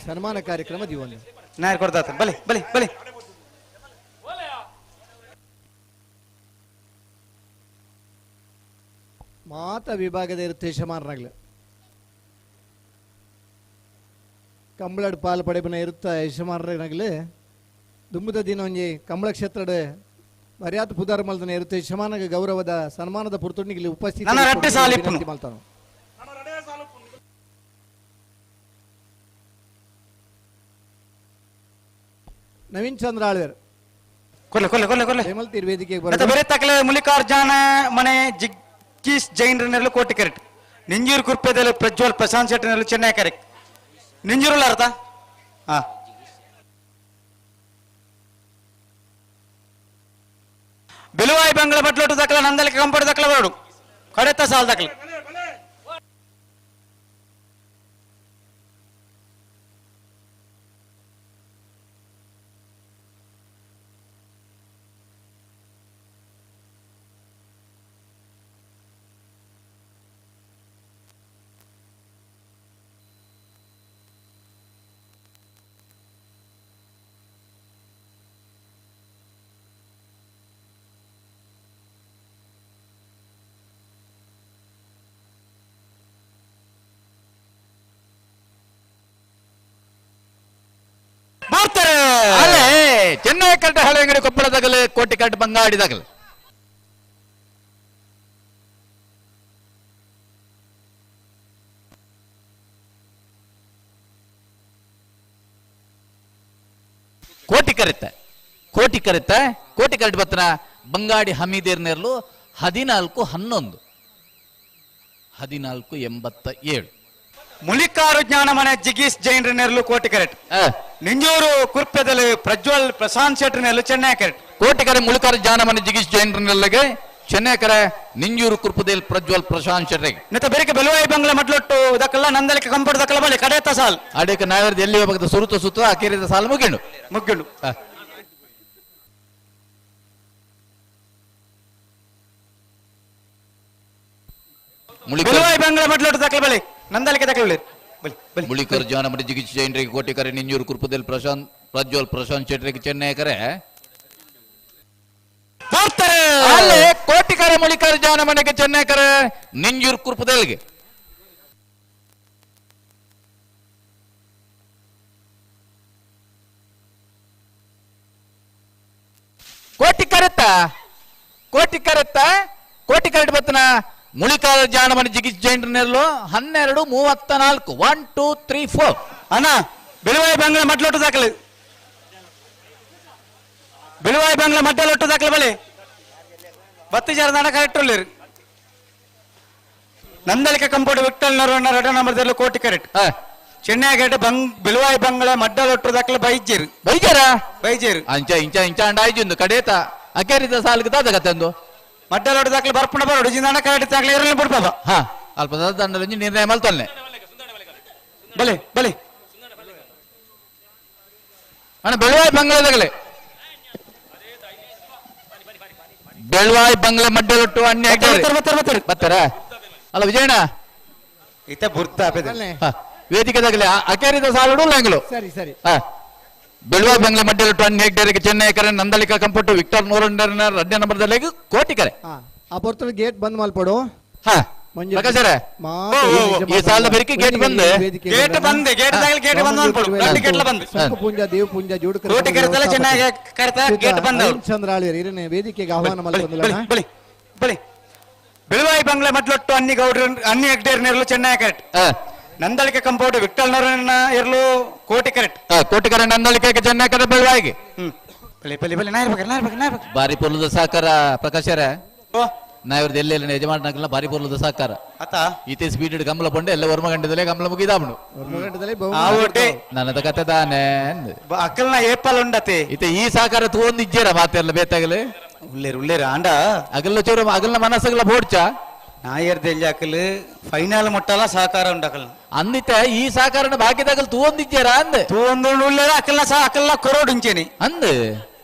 ಸನ್ಮಾನ ಕಾರ್ಯಕ್ರಮ ದಿವೊಂದು. ನೇರ ಕೊಡ್ತಾತ. ಬಲೆ, ಬಲೆ, ಬಲೆ. ಮಾತ ವಿಭಾಗದ ಇರುತ್ತೆ ಕಂಬಳಡ್ ಪಾಲ್ ಪಡೆಬನ ಇರುತ್ತ ಯಶಮಾರನಾಗಲಿ ದುಂಬುದ ದಿನ ಒಂಜಿ ಕಂಬಳ ಕ್ಷೇತ್ರದ ಮರ್ಯಾದ ಪುದಾರ್ ಮಲ್ದನ ಇರುತ್ತೆ ಯಶಮಾನಗ ಗೌರವದ ಸನ್ಮಾನದ ಪುರ್ತುಣಿಗೆ ಉಪಸ್ಥಿತಿ ನನ್ನ ರಟ್ಟೆ ಸಾಲಿಪ್ಪನು. ವಿನಂತಿ ಮಾಡ್ತಾನು. ನವೀನ್ ಚಂದ್ರ ಆಳ್ವೇರ್. ಕೊಲ್ಲೆ, ಕೊಲ್ಲೆ, ಕೊಲ್ಲೆ, ಕೊಲ್ಲೆ. ಹೇಮಲ್ತೀರ್ ವೇದಿಕೆಗೆ ಮತ್ತೆ ಬರೋದು. ಬೇರೆ ತಕಲೆ ಮಲ್ಲಿಕಾರ್ಜುನ ಮನೆ ಜಿಗ್ಗೀಶ್ ಜೈನ್ರನೆಲ್ಲ ಕೋಟಿ ಕರೆಕ್ಟ್. ನಿಂಜೂರು ಕುರ್ಪೆದಲ್ಲಿ ಪ್ರಜ್ವಲ್ ಪ್ರಶಾಂತ್ ಶೆಟ್ಟಿನಲ್ಲಿ ಚೆನ್ನೈ ಕರೆಕ್ಟ್. ನಿಂಜೂರುಲ್ಲ ಅರ್ಥ? ಬಿಲುವಾಯಿ ಬಂಗ್ಲ ಬಟ್ಲೋಟು ದಕ್ಕಲ ನಂದಲಿಕ್ಕೆ ಕಂಪೋಟು ದಕ್ಕಲ ಬರೋಡು ಕಡೆತ ಸಾಲ್ ದಕ್ಕಲ. ಕರೆಟ್ ಬಂಗಾಡಿದಾಗಲ ಕೋಟಿ ಕರೆತ ಕೋಟಿ ಕರೆತ ಕೋಟಿ ಕರೆಟ್ ಬತ್ತನ ಬಂಗಾಡಿ ಹಮೀದೇರ್ ನೆರಳು 14-11 14-87. ಮುಳಿಕಾರು ಜ್ಞಾನಮನೆ ಜಿಗೀಶ್ ಜೈನ್ರ ನೆರಳು ಕೋಟಿ ಕರೆಟ್. ನಿಂಜೂರು ಕುರ್ಪೆದಲ್ಲಿ ಪ್ರಜ್ವಲ್ ಪ್ರಶಾಂತ್ ಶೆಟ್ಟರ್ ನೆರಳು ಚೆನ್ನೈ ಕರೆಟ್. ಕೋಟಿ ಕರೆ ಮುಳಿಕಾರು ಜ್ಞಾನಮನೆ ಜಿಗೀಶ್ ಜೈನ್ರ ನೆರಳಿಗೆ ಚೆನ್ನೈ ಕರೆ ನಿಂಜೂರು ಕುರ್ಪದಲ್ಲಿ ಪ್ರಜ್ವಲ್ ಪ್ರಶಾಂತ್ ಶೆಟ್ಟರಿಗೆ. ಮತ್ತೆ ಬೇರೆ ಬೆಲುವಾಯಿ ಬಂಗ್ಲ ಮಡ್ಲೊಟ್ಟು ದಕ್ಕಲ್ಲ ನಂದಲಿಕ್ಕೆ ಕಂಪೌಂಡ್ ದಕ್ಕಲ್ಲ ಬಳಿ ಕಡೆತ ಸಾಲ್ ಅಡೇಕ ನಾಯರ್ದು ಎಲ್ಲಿ ಹೋಗದ ಸುರುತ ಸುತ್ತ ಅಕೇರಿದ ಸಾಲು ಮುಗಿಂಡು ಮುಗ್ಗಿಂಡು. ಬೆಲುವಾಯಿ ಬಂಗ್ಲ ಮಡ್ಲೊಟ್ಟು ದಕ್ಕಲ ಬಳಿ ನಂದಲಿಕ್ಕೆ ದಕ್ಕಲ ಬಳಿ. ಮುಳಿಕರ್ ಜಾನಮಡಿ ಜಿಗಿಶ್ ಜೈನ್ರಿಗೆ ಕೋಟಿ ಕರೆ ನಿಂಜೂರು ಕುರ್ಪದಲ್ಲಿ ಪ್ರಶಾಂತ್ ಪ್ರಜ್ವಲ್ ಪ್ರಶಾಂತ್ ಶೆಟ್ಟರಿಗೆ ಚೆನ್ನೈ ಕರೆ. ಅಲ್ಲೇ ಕೋಟಿ ಕರೆ ಮುಳಿಕರ್ ಜಾನಮನೆಗೆ ಚೆನ್ನೈ ಕರೆ ನಿಂಜೂರು ಕುರ್ಪದಲ್ಲಿಗೆ. ಕೋಟಿ ಕರೆತ್ತ ಕೋಟಿ ಕರೆತ್ತ ಕೋಟಿ ಕರೆಟ್ ಬತ್ತನ ಮುಳಿಕಾರ ಜಾನಮನೆ ಜಿಗಿಶ್ ಜೈನ್ರ ನೆರಳು 12-34 1 2 3 4. ಅಣ್ಣ ಬೆಳುವಾಯಿ ಬಂಗ್ಲ ಮಡ್ಲೊಟ್ಟು ದಾಖಲೆ ಬೆಳುವಾಯಿ ಬಂಗ್ಲ ಮಡ್ಡಲೊಟ್ಟು ದಾಖಲೆ ಬಳಿ ಬತ್ತಿ ಜನ ಕರೆಕ್ಟ್ ಉಳ್ಳೇರು. ನಂದಲಿಕ ಕಂಪೌಂಡ್ ವಿಕ್ಟಲ್ ನರವಣ್ಣ ಎರಡ ನಂಬರ್ ಕೋಟಿ ಕರೆಕ್ಟ್. ಚೆನ್ನೈ ಗೇಟ್ ಬಂಗ್ ಬೆಳುವಾಯಿ ಬಂಗ್ಲ ಮಡ್ಡಲೊಟ್ಟು ದಾಖಲೆ ಬೈಜೇರು ಬೈಜಾರ ಬೈಜೇರು ಅಂಚ ಇಂಚ ಇಂಚ ಅಂಡ ಆಯ್ಜುಂದು ಕಡೇತ ಅಕೇರಿದ ಸಾಲ್ಗೆ ತಾದ ಕತ್ತಂದು ಮಡ್ಡಲೊಟ್ಟು ದಾಖಲೆ ಬರ್ಪುಣ ಬರೋಡು ಜಿಂದಾಣ ಕರೆಕ್ಟ್ ದಾಖಲೆ ಇರಲಿ ಬಿಡ್ಬಾಬ. ಹಾ ಅಲ್ಪ ದಂಡದಲ್ಲಿ ನಿರ್ಣಯ ಮಲ್ತಲ್ನೆ ಬಲೆ ಬಲೆ ಅಣ್ಣ ಬೆಳುವಾಯಿ ಬಂಗ್ಲದಾಗಲೇ ಬೆಳುವಾಯಿ ಬಂಗ್ಲೆ ಮಡ್ಡಲೊಟ್ಟು ಅನ್ಯ ಬರ್ತಾರ ಅಲ್ಲ ವಿಜಯಣ್ಣ ಇತ ಬುರ್ತ ವೇದಿಕೆದಾಗಲೇ ಅಕೇರಿದ ಸಾಲುಡು ಲ್ಯಾಂಗ್ಲು ಸರಿ ಸರಿ. ಬೆಳುವಾಯಿ ಬಂಗ್ಲೆ ಮಡ್ಡಲೊಟ್ಟು ಅನ್ಯ ಹೆಗ್ಡೇರಿಗೆ ಚೆನ್ನೈ ಕರೆ ನಂದಳಿಕ ಕಂಪಟ್ಟು ವಿಕ್ಟರ್ ನೂರೊಂಡರ ರಡ್ಡ ನಂಬರ್ದಲ್ಲಿ ಕೋಟಿ ಕರೆ. ಆ ಪೊರ್ತುಡು ಗೇಟ್ ಬಂದ್ ಮಲ್ಪಡು. ಹಾ ಈ ಸಾಲದ ಬೆರಿಕೆ ಗೇಟ್ ಬಂದ್ ಗೇಟ್ ಬಂದ್ ಗೇಟ್ ದಾಗಲಿ ಗೇಟ್ ಬಂದ್ ಅನ್ಪಡು ಗಂಟೆ ಗೇಟ್ಲ ಬಂದ್ ಪೂಂಜಾ ದೇವ್ ಪೂಂಜಾ ಜೋಡು ಕೋಟಿ ಕರೆತಲ್ಲ ಚೆನ್ನಾಗಿ ಕರೆತ ಗೇಟ್ ಬಂದ್ ಚಂದ್ರ ಆಳ್ವೇರ್ ಇರನೆ ವೇದಿಕೆಗೆ ಆಹ್ವಾನ ಮಲ್ಪೊಂದುಲ್ಲ. ಬಳಿ ಬಳಿ ಬೆಳುವಾಯಿ ಬಂಗ್ಲೆ ಮಡ್ಲೊಟ್ಟು ಅನ್ನಿ ಗೌಡ್ರ ಅನ್ನಿ ಹೆಗ್ಡೇರ್ ನೆರಳು ಚೆನ್ನೈ ಕರೆಕ್ಟ್. ನಂದಳಿಕೆ ಕಂಪೌಂಡ್ ವಿಕ್ಟಲ್ ನರಣ್ಣ ಇರಲು ಕೋಟಿ ಕರೆಕ್ಟ್. ಕೋಟಿ ಕರೆ ನಂದಳಿಕೆ ಚೆನ್ನೈ ಕರೆ ಬೆಳುವಾಯಿಗೆ. ಬಲಿ ಬಲಿ ಬಲಿ ನಾಯಿರ್ಬೇಕು ನಾಯಿರ್ಬೇಕು ನಾಯಿರ್ಬೇಕು. ಬಾರಿ ಪೊಲದ ಸಹಕಾರ ಪ್ರಕಾಶರ ನಾವಿರ್ದು ಎಲ್ಲೆಲ್ಲ ಯಜಮಾನನಾಗಲ್ಲ ಬಾರಿ ಪೊಲದ ಸಹಕಾರ ಈತೆ ಸ್ಪೀಡ್ ಕಂಬಳ ಪೊಂಡೆ ಎಲ್ಲ ವರ್ಮ ಗಂಟದಲ್ಲೇ ಕಂಬಳ ಮುಗಿದಾವನು ನನ್ನದ ಕತೆ ತಾನೆ ಅಕ್ಕಲ್ನ ಏಪಲ್ ಉಂಡತೆ ಈತೆ ಈ ಸಹಕಾರ ತಗೊಂಡು ಇಜ್ಜೇರ ಮಾತೆಲ್ಲ ಬೇತಾಗಲೇ ಉಳ್ಳೇರು ಉಳ್ಳೇರು ಆಂಡ ಅಗಲ್ಲ ಚೂರು ಅಗಲ್ನ ಮನಸ್ಸಗಲ ಬೋಡ್ಚ ನಾಯರ್ದ ಎಲ್ಲಿ ಅಕಲ್ ಫೈನಲ್ ಮೊಟ್ಟಲ ಸಹಕಾರ ಉಂಡಕಲ್ ಅಂದಿತ ಈ ಸಹಕಾರನ ಬಾಕಿದಾಗಲ್ ತಗೊಂಡಿಜ್ಜೇರ ಅಂದ ತಗೊಂಡು ಉಳ್ಳೇರ ಅಕಲ್ನ ಸಹ ಅಕಲ್ನ ಕೊರೋಡು ಇಂಚೇನಿ ಅಂದ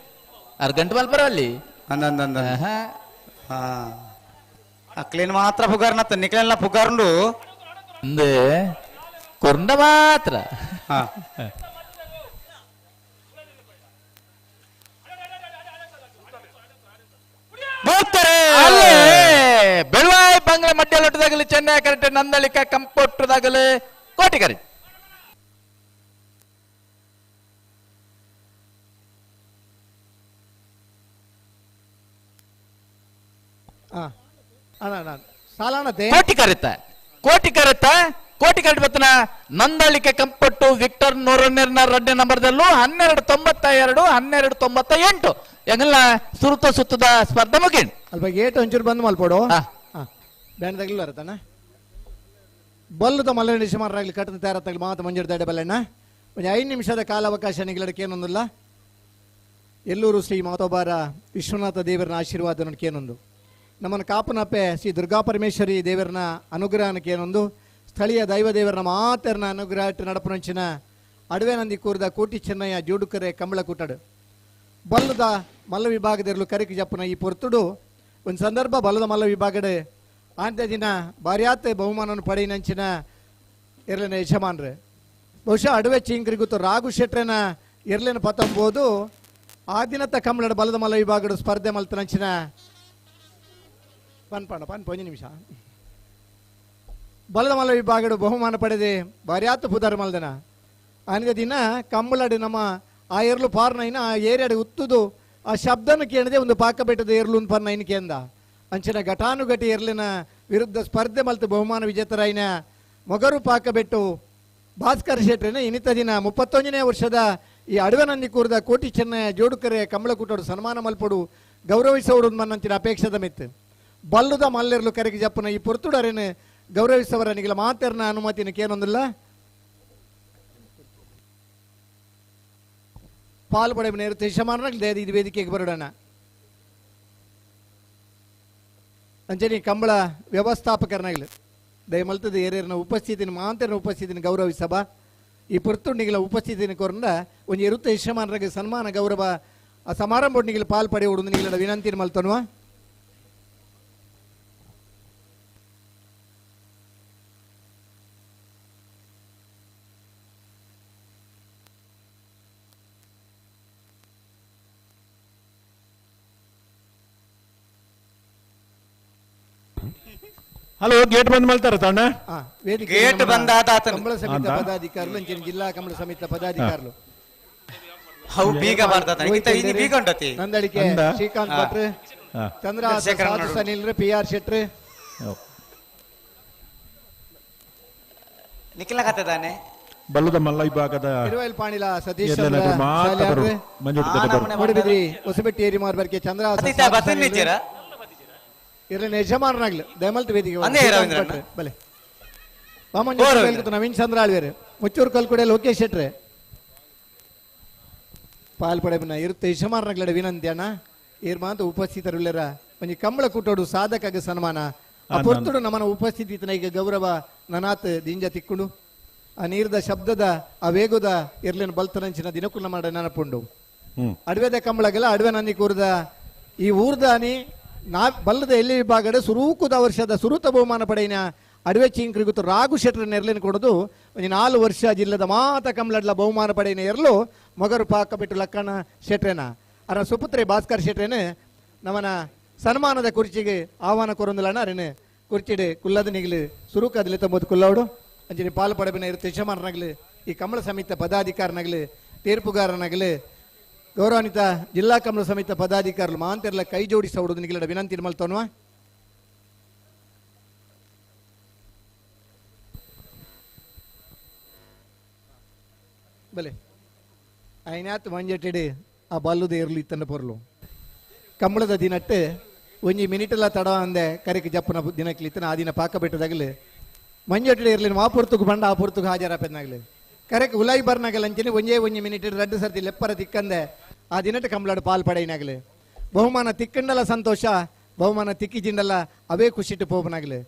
ಅರ್ ಗಂಟೆ ಮಲ್ಪ ಅಲ್ಲಿ ಅಂದ ಅಂದ ಅಂದ ಹಾ ಅಕ್ಲೇನ್ ಮಾತ್ರ ಪುಗಾರ್ನ ನಿಕ್ಲೆಲ್ಲ ಪುಗಾರ್ಂಡು ಅಂದ ಕೊರ್ಂಡ ಮಾತ್ರ. ಅಲ್ಲೇ ಬೆಳವಾಯಿ ಬಂಗ್ಲೆ ಮಡ್ಯಲೊಟ್ಟದಾಗಲಿ ಚೆನ್ನೈ ಕರೆಕ್ಟ್ ನಂದಳಿಕ ಕಂಪೊಟ್ಟದಾಗಲಿ ಕೋಟಿ ಕರೆಕ್ಟ್. ಕೋಟಿ ಕರೆತ ಕೋಟಿ ಕರೆತ ಕೋಟಿ ಕರೆಕ್ಟ್ ಬತ್ತನ ನಂದಳಿಕೆ ಕಂಪಟ್ಟು ವಿಕ್ಟರ್ ನೂರನ್ನೆರಡ ರಡ್ಡೆ ನಂಬರ್ದಲ್ಲೂ 12-92 12-98 ಎಂಗಲ್ಲ ಸುರುತ ಸುತ್ತದ ಸ್ಪರ್ಧೆ ಮುಗಿಂಡ್. ಅಲ್ಪ ಗೇಟ್ ಒಂಚೂರು ಬಂದ್ ಮಲ್ಪಡು ಬ್ಯಾಂಡ್ ತಗಲಿಲ್ಲ ಬರತ್ತಾನ ಬಲ್ಲದ ಮಲ್ಲ ಸುಮಾರಾಗಲಿ ಕಟ್ಟದ ತಯಾರತ್ತಾಗಲಿ ಮಾತು ಮಂಜೂರು ದಾಡೆ ಬಲ್ಲಣ್ಣ ಒಂದು 5 ನಿಮಿಷದ ಕಾಲಾವಕಾಶ ನಿಗಲಡಕ್ಕೇನೊಂದಿಲ್ಲ. ಎಲ್ಲೂರು ಶ್ರೀ ಮಾತೋಬಾರ ವಿಶ್ವನಾಥ ದೇವರನ ಆಶೀರ್ವಾದ ಏನೊಂದು ನಮ್ಮನ್ನು ಕಾಪನಪ್ಪೆ ಶ್ರೀ ದುರ್ಗಾ ಪರಮೇಶ್ವರಿ ದೇವರನ ಅನುಗ್ರಹನಕ್ಕೇನೊಂದು ಸ್ಥಳೀಯ ದೈವ ದೇವರನ ಮಾತರನ ಅನುಗ್ರಹ ನಡಪನಂಚಿನ ಅಡವೆ ನಂದಿ ಕೂರ್ದ ಕೋಟಿ ಚೆನ್ನಯ್ಯ ಜೋಡುಕರೆ ಕಂಬಳ ಕೂಟಡು ಬಲ್ಲದ ಮಲ್ಲ ವಿಭಾಗದಿರಲು ಕರಿಕ ಜಪ್ಪನ ಈ ಪೊರ್ತುಡು ಒಂದು ಸಂದರ್ಭ ಬಲ್ಲದ ಮಲ್ಲ ವಿಭಾಗದ ಆಂತ್ಯ ದಿನ ಬಾರ್ಯಾತೆ ಬಹುಮಾನವನ್ನು ಪಡೆಯಿನಂಚಿನ ಇರ್ಲಿನ ಯಜಮಾನ್ರೆ ಬಹುಶಃ ಅಡವೆ ಚೀಂಕ್ರಿಗುತ್ತು ರಾಘು ಶೆಟ್ರನ ಇರ್ಲಿನ ಪತ್ತಂಬೋದು ಆ ದಿನತ್ತ ಕಂಬಳಡ ಬಲದ ಮಲ್ಲ ವಿಭಾಗಡು ಸ್ಪರ್ಧೆ ಮಲ್ತನಂಚಿನ ಪನ್ಪಣ್ಣ ಪನ್ ಪಂಜು ನಿಮಿಷ ಬಲದ ಮಲ್ಲ ವಿಭಾಗಡು ಬಹುಮಾನ ಪಡೆದೆ ಬಾರ್ಯಾತು ಪುದರ್ ಮಲ್ದನ ಆನಿದ ದಿನ ಕಂಬಳಡು ನಮ್ಮ ಆ ಎರ್ಲು ಪಾರ್ನೈನ ಆ ಏರಿಯಾಡು ಉತ್ತುದು ಆ ಶಬ್ದನ ಕೇಳದೆ ಒಂದು ಪಾಕಬೆಟ್ಟದ ಏರ್ಲುನ್ ಪನ್ನ ಇನ್ಕೆಂದ ಅಂಚಿನ ಘಟಾನುಘಟಿ ಎರ್ಲಿನ ವಿರುದ್ಧ ಸ್ಪರ್ಧೆ ಮಲ್ತು ಬಹುಮಾನ ವಿಜೇತರಾಯಿನ ಮೊಗರು ಪಾಕಬೆಟ್ಟು ಭಾಸ್ಕರ್ ಶೆಟ್ರಿನ ಇನ್ನಿತ ದಿನ 31ನೇ ವರ್ಷದ ಈ ಅಡವೆನಂದಿ ಕೂರ್ದ ಕೋಟಿ ಚೆನ್ನಯ ಜೋಡುಕರೆ ಕಮಲಕೂಟೋಡು ಸನ್ಮಾನ ಮಲ್ಪಡು ಗೌರವಿಸೋಡು ಮನ್ನಂಚಿನ ಅಪೇಕ್ಷದ ಮಿತ್ತು ಬಲ್ಲುದ ಮಲ್ಲೆರ್ಲು ಕರೆಗೆ ಜಪ್ಪನ ಈ ಪೊರ್ತುಡರೇನು ಗೌರವಿಸವರ ನಿಗಲ ಮಾತೆರ್ನ ಅನುಮತಿನ ಕೇನೊಂದಿಲ್ಲ ಪಾಲ್ ಪಡೆಯ ಯಜಮಾನರಾಗಲಿ ಇದು ವೇದಿಕೆಗೆ ಬರೋಣ. ಅಂಜನಿ ಕಂಬಳ ವ್ಯವಸ್ಥಾಪಕರನಾಗಲಿ ದಯಮಲ್ತದ ಏರೇರ್ನ ಉಪಸ್ಥಿತಿನ ಮಾಂತರನ ಉಪಸ್ಥಿತಿನ ಗೌರವಿಸಬಾ ಈ ಪೊರ್ತುಂಡಿಗಳ ಉಪಸ್ಥಿತಿನ ಕೊರಂದ ಒಂಜಿ ಇರುತ್ತ ಯಜಮಾನರಿಗೆ ಸನ್ಮಾನ ಗೌರವ ಆ ಸಮಾರಂಭ ಪಾಲ್ ಪಡೆಯುವುದು ನಿಗಳ ವಿನಂತಿ ಮಲ್ತನ್ವಾ. ಹಲೋ, ಗೇಟ್ ಬಂದ್ ಮಾಡ್ತಾರ ತಾಣ? ಗೇಟ್ ಬಂದ್ ಆತ ಕಂಬಳ ಸಮಿತಿ ಪದಾಧಿಕಾರಿಗಳು ಅಂಚಿನ ಜಿಲ್ಲಾ ಕಂಬಳ ಸಮಿತಿ ಪದಾಧಿಕಾರಿಗಳು how ಬೀಗ ಬರ್ತಾನೆ ಇನಿ ಬೀಗ ಉಂಟತಿ ನಂದಳಿಕೆ ಶ್ರೀಕಾಂತ್ ಭಟ್ರು, ಚಂದ್ರ ಸನಿಲ್, ಪಿ ಆರ್ ಶೆಟ್ರು ನಿಖಿಲ ಕಥೆದಾನೆ ಬಲ್ಲದ ಮಲ್ಲ ವಿಭಾಗದ ತಿರುವೈಲ್ ಪಾಣಿಲ ಸತೀಶ್ ಮೂಡಿಬಿದ್ರಿ ಹೊಸಬೆಟ್ಟಿ ಏರಿ ಮಾರ್ಬರ್ಕೆ ಚಂದ್ರ ಇರಲಿನ ಯಜಮಾನರಾಗ್ಲಿ ದಯಮಲ್ತ ವೇದಿಕೆ ಬಲೆ ವಾಮಂಜ ನವೀನ್ ಚಂದ್ರ ಆಳ್ವೇರು ಮುಚ್ಚೂರು ಕಲ್ಕುಡೆ ಲೋಕೇಶ್ ಶೆಟ್ರೆ ಪಾಲ್ ಪಡೆಬಿನ ಇರುತ್ತೆ ಯಜಮಾನರಾಗ್ಲಡ ವಿನಂತಿ ಅಣ್ಣ ಏರ್ ಮಾತು ಉಪಸ್ಥಿತರುಳ್ಳರ ಒಂಜಿ ಕಂಬಳ ಕೂಟೋಡು ಸಾಧಕಾಗ ಸನ್ಮಾನ ಆ ಪೊರ್ತುಡು ನಮ್ಮನ ಉಪಸ್ಥಿತಿ ಈಗ ಗೌರವ ನನಾತ್ ದಿಂಜ ತಿಕ್ಕುಡು ಆ ನೀರ್ದ ಶಬ್ದದ ಆ ವೇಗದ ಇರ್ಲಿನ ಬಲ್ತನಂಚಿನ ದಿನಕುಲ ಮಾಡ ನೆನಪುಂಡು ಅಡವೆದ ಕಂಬಳಗೆಲ್ಲ ಅಡವೆ ನಂದಿ ಕೂರ್ದ ಈ ಊರ್ದಾನಿ ನಾ ಬಲ್ಲದ ಎಲ್ಲಿ ವಿಭಾಗದ ಸುರೂಕುದ ವರ್ಷದ ಸುರೂತ ಬಹುಮಾನ ಪಡೆಯಿನ ಅಡವೆ ಚಿಂಕ್ರಿಗುತ್ತು ರಾಘು ಶೆಟ್ರ ನೆರ್ಲಿನ ಕೊಡೋದು ಒಂದು 4 ವರ್ಷ ಜಿಲ್ಲದ ಮಾತ ಕಂಬಳಡ್ಲ ಬಹುಮಾನ ಪಡೆಯಿನ ಎರ್ಲು ಮೊಗರು ಪಾಕ ಬಿಟ್ಟು ಲಕ್ಕಣ ಶೆಟ್ರೇನ ಅರ ಸುಪುತ್ರೆ ಭಾಸ್ಕರ್ ಶೆಟ್ರೇನೆ ನಮನ ಸನ್ಮಾನದ ಕುರ್ಚಿಗೆ ಆಹ್ವಾನ ಕೊರೊಂದುಲಣ್ಣ ಅರೇನು ಕುರ್ಚಿಡೆ ಕುಲ್ಲದ ನಿಗಲು ಸುರುಕದಲಿ ತಂಬೋದು ಕುಲ್ಲವಡು ಅಂಚನೆ ಪಾಲು ಪಡಬಿನ ಇರುತ್ತೆ ಯಜಮಾನನಾಗಲಿ ಈ ಕಮಲ ಸಮಿತಿ ಪದಾಧಿಕಾರನಾಗಲಿ ತೀರ್ಪುಗಾರನಾಗಲಿ ಗೌರವಾನ್ವಿತ ಜಿಲ್ಲಾ ಕಮಲ ಸಮಿತಿ ಪದಾಧಿಕಾರಿಗಳು ಮಾಂತೆಲ್ಲ ಕೈ ಜೋಡಿಸೋಡು ನಿಗಲಡ ವಿನಂತಿ ಮಲ್ತೋನ್ವ. ಬಲೆ ಐನಾತ್ ಮಂಜೆಟ್ಟಿಡಿ ಆ ಬಲ್ಲುದ ಇರ್ಲಿ ಇತ್ತನ್ನ ಪೊರ್ಲು ಕಂಬಳದ ದಿನಟ್ಟು ಒಂಜಿ ಮಿನಿಟೆಲ್ಲ ತಡ ಅಂದೆ ಕರೆಕ್ ಜಪ್ಪನ ದಿನಕ್ಲಿತ್ತನ ಆ ದಿನ ಪಾಕ ಬಿಟ್ಟದಾಗಲಿ ಮಂಜೆಟ್ಟಿಡಿ ಇರ್ಲಿ ಆ ಪೊರ್ತುಗು ಬಂಡ ಆ ಪೊರ್ತುಗು ಹಾಜರಾಪೆನಾಗಲಿ ಕರೆಕ್ ಉಲಾಯಿ ಬರ್ನಾಗಲ್ಲ ಅಂಚನೆ ಒಂಜೇ ಒಂಜಿ ಮಿನಿಟ್ ರಡ್ಡು ಸರ್ತಿ ಲೆಪ್ಪರ ತಿಕ್ಕಂದೆ ಆ ದಿನಟ್ಟು ಕಂಬಳಾಡು ಪಾಲ್ ಪಡೆಯಿನಾಗಲಿ ಬಹುಮಾನ ತಿಕ್ಕಂಡಲ ಸಂತೋಷ ಬಹುಮಾನ ತಿಕ್ಕಿಜಿಂಡಲ್ಲ ಅವೇ ಖುಷಿಟ್ಟು ಪೋಪನಾಗಲಿ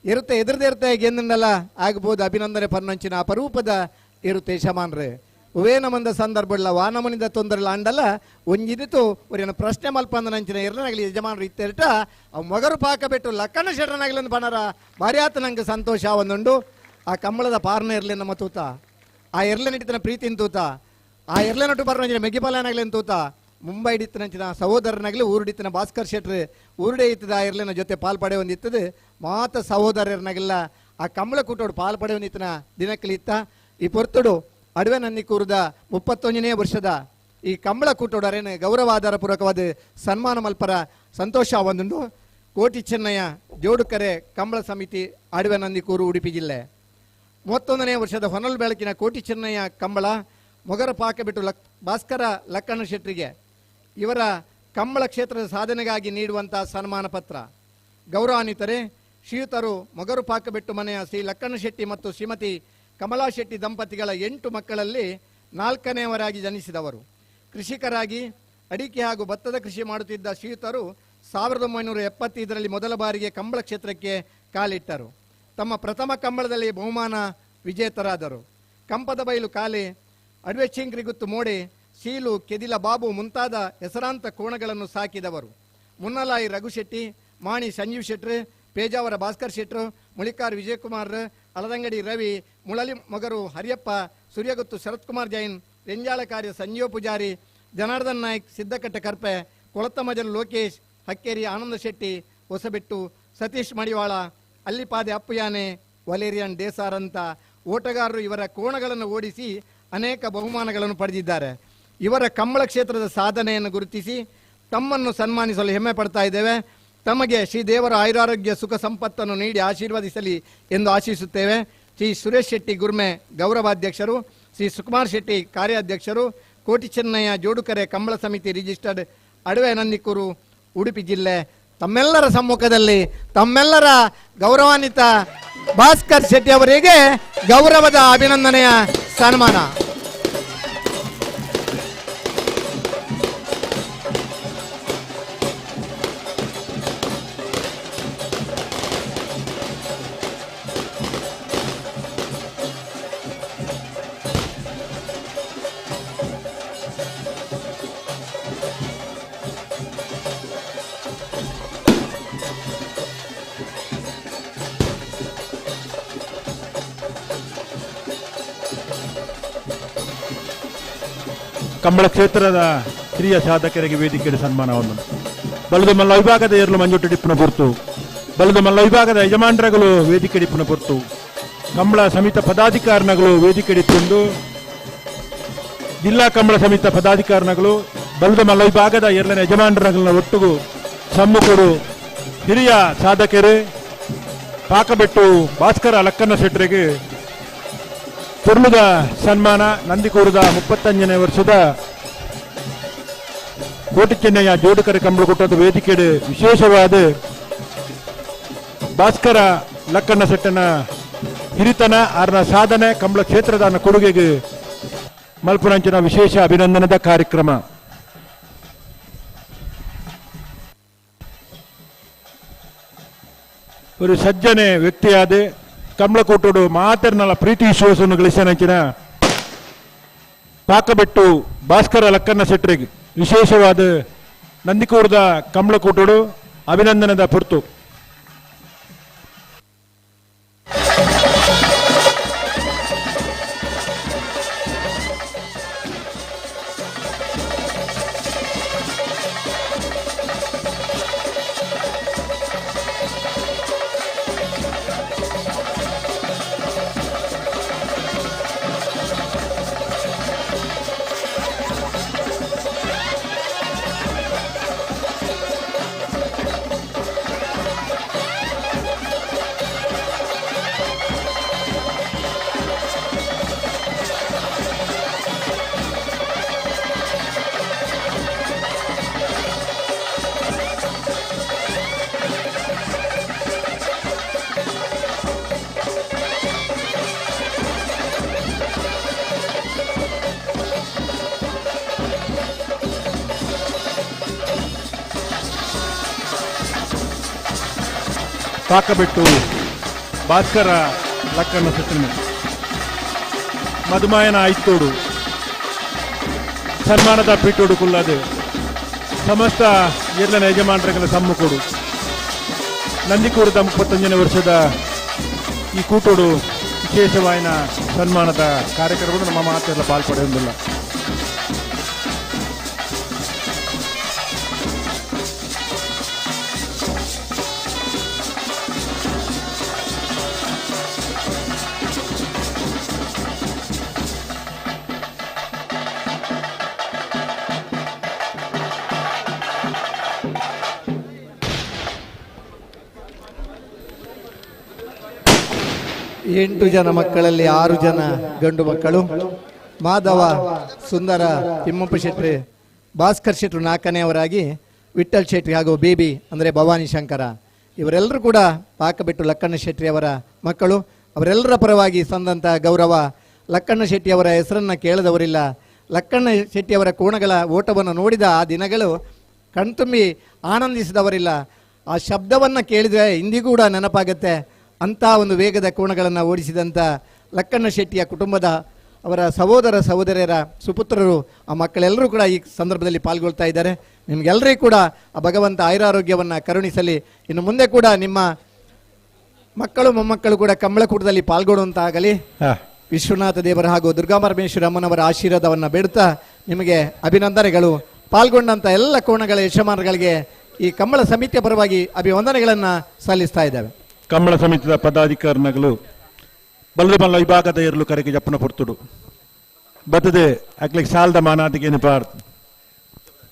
ಇರುತ್ತೆ ಎದುರ್ದಿರುತ್ತೆ ಗೆಂದಂಡಲ್ಲ ಆಗ್ಬೋದು ಅಭಿನಂದನೆ ಪನ್ನೊಂಚಿನ ಅಪರೂಪದ ಇರುತ್ತೆ ಯಜಮಾನ್ರೆ ಉವೇ ನಮಂದ ಸಂದರ್ಭ ವಾನಮನಿಂದ ತೊಂದರೆಲ್ಲ ಅಂಡಲ್ಲ ಒಂಜಿನಿತು ಒರಿನ ಪ್ರಶ್ನೆ ಮಲ್ಪಂದನಂಚಿನ ಇರನಾಗಲಿ ಯಜಮಾನರು ಇತ್ತೆರಟ ಅವ್ ಮೊಗರು ಪಾಕ ಬಿಟ್ಟು ಲಕ್ಕಣ ಶರಣಾಗಲಿ ಅಂತ ಬಣರ ಭಾರಿ ಆತ ನಂಗೆ ಸಂತೋಷ ಒಂದುಂಡು ಆ ಕಂಬಳದ ಪಾರ್ನ ಇರಲಿ ನಮ್ಮ ತೂತ ಆ ಎರ್ಲನಿಟ್ಟಿನ ಪ್ರೀತಿನ ತೂತ ಆ ಎರ್ಲನೊಟ್ಟು ಬರ್ನಂಚಿನ ಮೆಗ್ಗಿಪಾಲನಾಗಲಿ ಅಂತ ತೂತ ಮುಂಬೈ ಡಿತ್ತನಂಚಿನ ಸಹೋದರನಾಗಲಿ ಊರುಡಿತ್ತಿನ ಭಾಸ್ಕರ್ ಶೆಟ್ರು ಊರುಡೆ ಇತ್ತದ ಆ ಎರ್ಲಿನ ಜೊತೆ ಪಾಲ್ ಪಡೆ ಒಂದಿತ್ತದು ಮಾತ ಸಹೋದರನಾಗಿಲ್ಲ ಆ ಕಂಬಳ ಕೂಟೋಡು ಪಾಲ್ ಪಡೆ ಒಂದಿತ್ತನ ದಿನಕ್ಕಲಿತ್ತ ಈ ಪೊರ್ತುಡು ಅಡವೆ ನಂದಿ ಕೂರದ 31ನೇ ವರ್ಷದ ಈ ಕಂಬಳ ಕೂಟೋಡರೇನು ಗೌರವಾಧಾರ ಪೂರ್ವಕವಾದ ಸನ್ಮಾನ ಮಲ್ಪರ ಸಂತೋಷ ಒಂದುಂಡು ಕೋಟಿ ಚೆನ್ನಯ್ಯ ಜೋಡುಕರೆ ಕಂಬಳ ಸಮಿತಿ ಅಡವೆ ನಂದಿಕೂರು ಉಡುಪಿ ಜಿಲ್ಲೆ 31ನೇ ವರ್ಷದ ಹೊನಲ್ ಬೆಳಕಿನ ಕೋಟಿ ಚೆನ್ನಯ್ಯ ಕಂಬಳ ಮೊಗರ ಪಾಕ ಬಿಟ್ಟು ಭಾಸ್ಕರ ಲಕ್ಕಣ ಶೆಟ್ಟರಿಗೆ ಇವರ ಕಂಬಳ ಕ್ಷೇತ್ರದ ಸಾಧನೆಗಾಗಿ ನೀಡುವಂತಹ ಸನ್ಮಾನ ಪತ್ರ. ಗೌರವಾನ್ವಿತರೇ, ಶ್ರೀಯುತರು ಮೊಗರು ಪಾಕಬೆಟ್ಟು ಮನೆಯ ಶ್ರೀ ಲಕ್ಕಣ ಶೆಟ್ಟಿ ಮತ್ತು ಶ್ರೀಮತಿ ಕಮಲಾ ಶೆಟ್ಟಿ ದಂಪತಿಗಳ 8 ಮಕ್ಕಳಲ್ಲಿ 4ನೇವರಾಗಿ ಜನಿಸಿದವರು. ಕೃಷಿಕರಾಗಿ ಅಡಿಕೆ ಹಾಗೂ ಭತ್ತದ ಕೃಷಿ ಮಾಡುತ್ತಿದ್ದ ಶ್ರೀಯುತರು 1975ರಲ್ಲಿ ಮೊದಲ ಬಾರಿಗೆ ಕಂಬಳ ಕ್ಷೇತ್ರಕ್ಕೆ ಕಾಲಿಟ್ಟರು. ತಮ್ಮ ಪ್ರಥಮ ಕಂಬಳದಲ್ಲಿ ಬಹುಮಾನ ವಿಜೇತರಾದರು. ಕಂಪದ ಬೈಲು ಕಾಲೆ, ಅಡ್ವೆಚಿಂಗ್ರಿಗುತ್ತು ಮೋಡೆ, ಸೀಲು, ಕೆದಿಲ ಬಾಬು ಮುಂತಾದ ಹೆಸರಾಂತ ಕೋಣಗಳನ್ನು ಸಾಕಿದವರು. ಮುನ್ನಲಾಯಿ ರಘುಶೆಟ್ಟಿ, ಮಾಣಿ ಸಂಜೀವ್ ಶೆಟ್ರು, ಪೇಜಾವರ ಭಾಸ್ಕರ್ ಶೆಟ್ರು, ಮುಳಿಕಾರ್ ವಿಜಯಕುಮಾರ್, ಅಲದಂಗಡಿ ರವಿ, ಮುಳಲಿ ಮೊಗರು ಹರಿಯಪ್ಪ, ಸೂರ್ಯಗುತ್ತು ಶರತ್ಕುಮಾರ್ ಜೈನ್, ರೆಂಜಾಳಕಾರ್ಯ ಸಂಜೀವ ಪೂಜಾರಿ, ಜನಾರ್ದನ್ ನಾಯ್ಕ್, ಸಿದ್ದಕಟ್ಟೆ ಕರ್ಪೆ, ಕೊಳತಮಜಲ್ ಲೋಕೇಶ್, ಹಕ್ಕೇರಿ ಆನಂದ ಶೆಟ್ಟಿ, ಹೊಸಬೆಟ್ಟು ಸತೀಶ್ ಮಡಿವಾಳ, ಅಲ್ಲಿಪಾದೆ ಅಪ್ಪುಯಾನೆ, ವಲೇರಿಯನ್ ದೇಸಾರ್ ಅಂತ ಓಟಗಾರರು ಇವರ ಕೋಣಗಳನ್ನು ಓಡಿಸಿ ಅನೇಕ ಬಹುಮಾನಗಳನ್ನು ಪಡೆದಿದ್ದಾರೆ. ಇವರ ಕಂಬಳ ಕ್ಷೇತ್ರದ ಸಾಧನೆಯನ್ನು ಗುರುತಿಸಿ ತಮ್ಮನ್ನು ಸನ್ಮಾನಿಸಲು ಹೆಮ್ಮೆ ಪಡ್ತಾ ಇದ್ದೇವೆ. ತಮಗೆ ಶ್ರೀ ದೇವರ ಆಯುರಾರೋಗ್ಯ ಸುಖ ಸಂಪತ್ತನ್ನು ನೀಡಿ ಆಶೀರ್ವದಿಸಲಿ ಎಂದು ಆಶಿಸುತ್ತೇವೆ. ಶ್ರೀ ಸುರೇಶ್ ಶೆಟ್ಟಿ ಗುರ್ಮೆ ಗೌರವಾಧ್ಯಕ್ಷರು, ಶ್ರೀ ಸುಕುಮಾರ್ ಶೆಟ್ಟಿ ಕಾರ್ಯಾಧ್ಯಕ್ಷರು, ಕೋಟಿ ಚೆನ್ನಯ್ಯ ಜೋಡುಕರೆ ಕಂಬಳ ಸಮಿತಿ ರಿಜಿಸ್ಟರ್ಡ್, ಅಡವೆ ನಂದಿಕೂರು, ಉಡುಪಿ ಜಿಲ್ಲೆ. ತಮ್ಮೆಲ್ಲರ ಸಮ್ಮುಖದಲ್ಲಿ ತಮ್ಮೆಲ್ಲರ ಗೌರವಾನ್ವಿತ ಭಾಸ್ಕರ್ ಶೆಟ್ಟಿ ಅವರಿಗೆ ಗೌರವದ ಅಭಿನಂದನೆಯ ಸನ್ಮಾನ. ಕಂಬಳ ಕ್ಷೇತ್ರದ ಹಿರಿಯ ಸಾಧಕರಿಗೆ ವೇದಿಕೆಯ ಸನ್ಮಾನವನ್ನು ಬಲದ ಮಲ್ಲ ವಿಭಾಗದ ಏರ್ಲು ಮಂಜುಟ್ಟು ಡಿಪ್ಪನ ಪೊರ್ತು, ಬಲದ ಮಲ್ಲ ವಿಭಾಗದ ಯಜಮಾನರುಗಳು ವೇದಿಕೆ ಡಿಪ್ಪನ ಪೊರ್ತು, ಕಂಬಳ ಸಮಿತ ಪದಾಧಿಕಾರಿಗಳು ವೇದಿಕೆ ಡಿಪ್ಪುಂಡು, ಜಿಲ್ಲಾ ಕಂಬಳ ಸಮಿತ ಪದಾಧಿಕಾರಿಗಳು ಬಲದ ಮಲ್ಲ ವಿಭಾಗದ ಏರ್ಲಿನ ಯಜಮಾನರುಗಳನ್ನ ಒಟ್ಟಿಗೂ ಸಮ್ಮುಖರು ಹಿರಿಯ ಸಾಧಕರು ಪಾಕಬೆಟ್ಟು ಭಾಸ್ಕರ ಲಕ್ಕಣ್ಣ ಶೆಟ್ಟರಿಗೆ ಪೊರ್ಲುದ ಸನ್ಮಾನ. ನಂದಿಕೂರದ 35ನೇ ವರ್ಷದ ಕೋಟಿ ಚೆನ್ನಯ್ಯ ಜೋಡುಕರೆ ಕಂಬಳಕೂಟದ ವೇದಿಕೆ ವಿಶೇಷವಾದ ಭಾಸ್ಕರ ಲಕ್ಕಣ್ಣ ಶೆಟ್ಟನ ಹಿರಿತನ ಆರ್ನ ಸಾಧನೆ ಕಂಬಳ ಕ್ಷೇತ್ರದ ಕೊಡುಗೆಗೆ ಮಲ್ಪುನಂಚಿನ ವಿಶೇಷ ಅಭಿನಂದನದ ಕಾರ್ಯಕ್ರಮ. ಒಂದು ಸಜ್ಜನೆ ವ್ಯಕ್ತಿಯಾದ ಕಂಬಳಕೂಟೋಡು ಮಾತರ್ನಲ ಪ್ರೀತಿ ವಿಶ್ವಾಸವನ್ನು ಗಳಿಸನಂಚಿನ ಪಾಕಬೆಟ್ಟು ಭಾಸ್ಕರ ಲಕ್ಕಣ್ಣ ಶೆಟ್ಟರಿಗೆ ವಿಶೇಷವಾದ ನಂದಿಕೂರದ ಕಂಬಳಕೂಟೋಡು ಅಭಿನಂದನದ ಪುರ್ತು. ಪಾಕಬೆಟ್ಟು ಭಾಸ್ಕರ ಲಕ್ಕಣ್ಣ ಶೆಟ್ಟನ ಮಧುಮಾಯನ ಆಯ್ತೋಡು ಸನ್ಮಾನದ ಪೀಠೋಡು ಕುಲ್ಲದೆ ಸಮಸ್ತ ಏರ್ಲನ ಯಜಮಾನರ ಸಮ್ಮುಖೋಡು ನಂದಿಕೂರದ 35ನೇ ವರ್ಷದ ಈ ಕೂಟೋಡು ವಿಶೇಷವಾಯಿನ ಸನ್ಮಾನದ ಕಾರ್ಯಕ್ರಮಗಳು ನಮ್ಮ ಮಾತೆಲ್ಲ ಪಾಲ್ಪಡೆಯುವುದಿಲ್ಲ. ಎಂಟು ಜನ ಮಕ್ಕಳಲ್ಲಿ 6 ಜನ ಗಂಡು ಮಕ್ಕಳು. ಮಾಧವ, ಸುಂದರ, ತಿಮ್ಮಪ್ಪ ಶೆಟ್ಟಿ, ಭಾಸ್ಕರ್ ಶೆಟ್ಟರು ನಾಲ್ಕನೆಯವರಾಗಿ, ವಿಠಲ್ ಶೆಟ್ಟಿ ಹಾಗೂ ಬೇಬಿ ಅಂದರೆ ಭವಾನಿ ಶಂಕರ, ಇವರೆಲ್ಲರೂ ಕೂಡ ಪಾಕಬೆಟ್ಟು ಲಕ್ಕಣ್ಣ ಶೆಟ್ಟಿಯವರ ಮಕ್ಕಳು. ಅವರೆಲ್ಲರ ಪರವಾಗಿ ಸಂದಂಥ ಗೌರವ. ಲಕ್ಕಣ್ಣ ಶೆಟ್ಟಿಯವರ ಹೆಸರನ್ನು ಕೇಳದವರಿಲ್ಲ. ಲಕ್ಕಣ್ಣ ಶೆಟ್ಟಿಯವರ ಕೋಣಗಳ ಓಟವನ್ನು ನೋಡಿದ ಆ ದಿನಗಳು ಕಣ್ತುಂಬಿ ಆನಂದಿಸಿದವರಿಲ್ಲ. ಆ ಶಬ್ದವನ್ನು ಕೇಳಿದರೆ ಇಂದಿಗೂ ಕೂಡ ನೆನಪಾಗುತ್ತೆ. ಅಂಥ ಒಂದು ವೇಗದ ಕೋಣಗಳನ್ನು ಓಡಿಸಿದಂಥ ಲಕ್ಕಣ್ಣ ಶೆಟ್ಟಿಯ ಕುಟುಂಬದ ಅವರ ಸಹೋದರ ಸಹೋದರಿಯರ ಸುಪುತ್ರರು, ಆ ಮಕ್ಕಳೆಲ್ಲರೂ ಕೂಡ ಈ ಸಂದರ್ಭದಲ್ಲಿ ಪಾಲ್ಗೊಳ್ತಾ ಇದ್ದಾರೆ. ನಿಮಗೆಲ್ಲರಿಗೂ ಕೂಡ ಆ ಭಗವಂತ ಆಯುರಾರೋಗ್ಯವನ್ನು ಕರುಣಿಸಲಿ. ಇನ್ನು ಮುಂದೆ ಕೂಡ ನಿಮ್ಮ ಮಕ್ಕಳು ಮೊಮ್ಮಕ್ಕಳು ಕೂಡ ಕಂಬಳಕೂಟದಲ್ಲಿ ಪಾಲ್ಗೊಳ್ಳುವಂತಾಗಲಿ. ವಿಶ್ವನಾಥ ದೇವರ ಹಾಗೂ ದುರ್ಗಾ ಪರಮೇಶ್ವರ ಅಮ್ಮನವರ ಆಶೀರ್ವಾದವನ್ನು ಬೇಡುತ್ತಾ ನಿಮಗೆ ಅಭಿನಂದನೆಗಳು. ಪಾಲ್ಗೊಂಡಂಥ ಎಲ್ಲ ಕೋಣಗಳ ಯಜಮಾನರುಗಳಿಗೆ ಈ ಕಂಬಳ ಸಮಿತಿಯ ಪರವಾಗಿ ಅಭಿವಂದನೆಗಳನ್ನು ಸಲ್ಲಿಸ್ತಾ ಇದ್ದಾವೆ. ಕಂಬಳ ಸಮಿತಿಯ ಪದಾಧಿಕಾರಿಗಳು ಬಲದ ಮಲ್ಲ ವಿಭಾಗದ ಇರಲು ಕರೆಗೆ ಜಪ್ಪನ ಪೊರ್ತುಡು ಬತ್ತದೆ ಅಕ್ಲಿಗೆ ಸಾಲದ ಮಾನಾದಿಗೆ ಪಾರ್ದು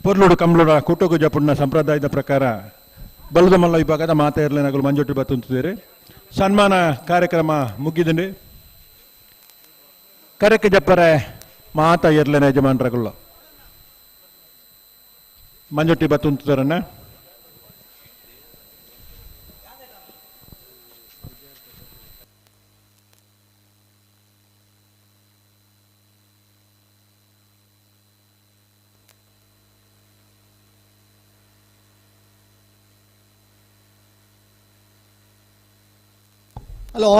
ಪೊರ್ಲುಡು ಕಂಬ್ಳುಡ ಕೂಟಗು ಜಪುಣ್ಣ ಸಂಪ್ರದಾಯದ ಪ್ರಕಾರ ಬಲ್ಲದ ಮಲ್ಲ ವಿಭಾಗದ ಮಾತೆಯರ್ಲೆನಗಳು ಮಂಜೊಟ್ಟು ಬತ್ತುಂತಿದ್ದಾರೆ. ಸನ್ಮಾನ ಕಾರ್ಯಕ್ರಮ ಮುಗಿದಂಡಿ ಕರೆಕ್ಕೆ ಜಪ್ಪರೆ ಮಾತ ಎರ್ಲೆನ ಯಜಮಾನರಗಳು ಮಂಜೊಟ್ಟಿ ಬತ್ತುಂತಿದ್ದಾರನ್ನ. ಹಲೋ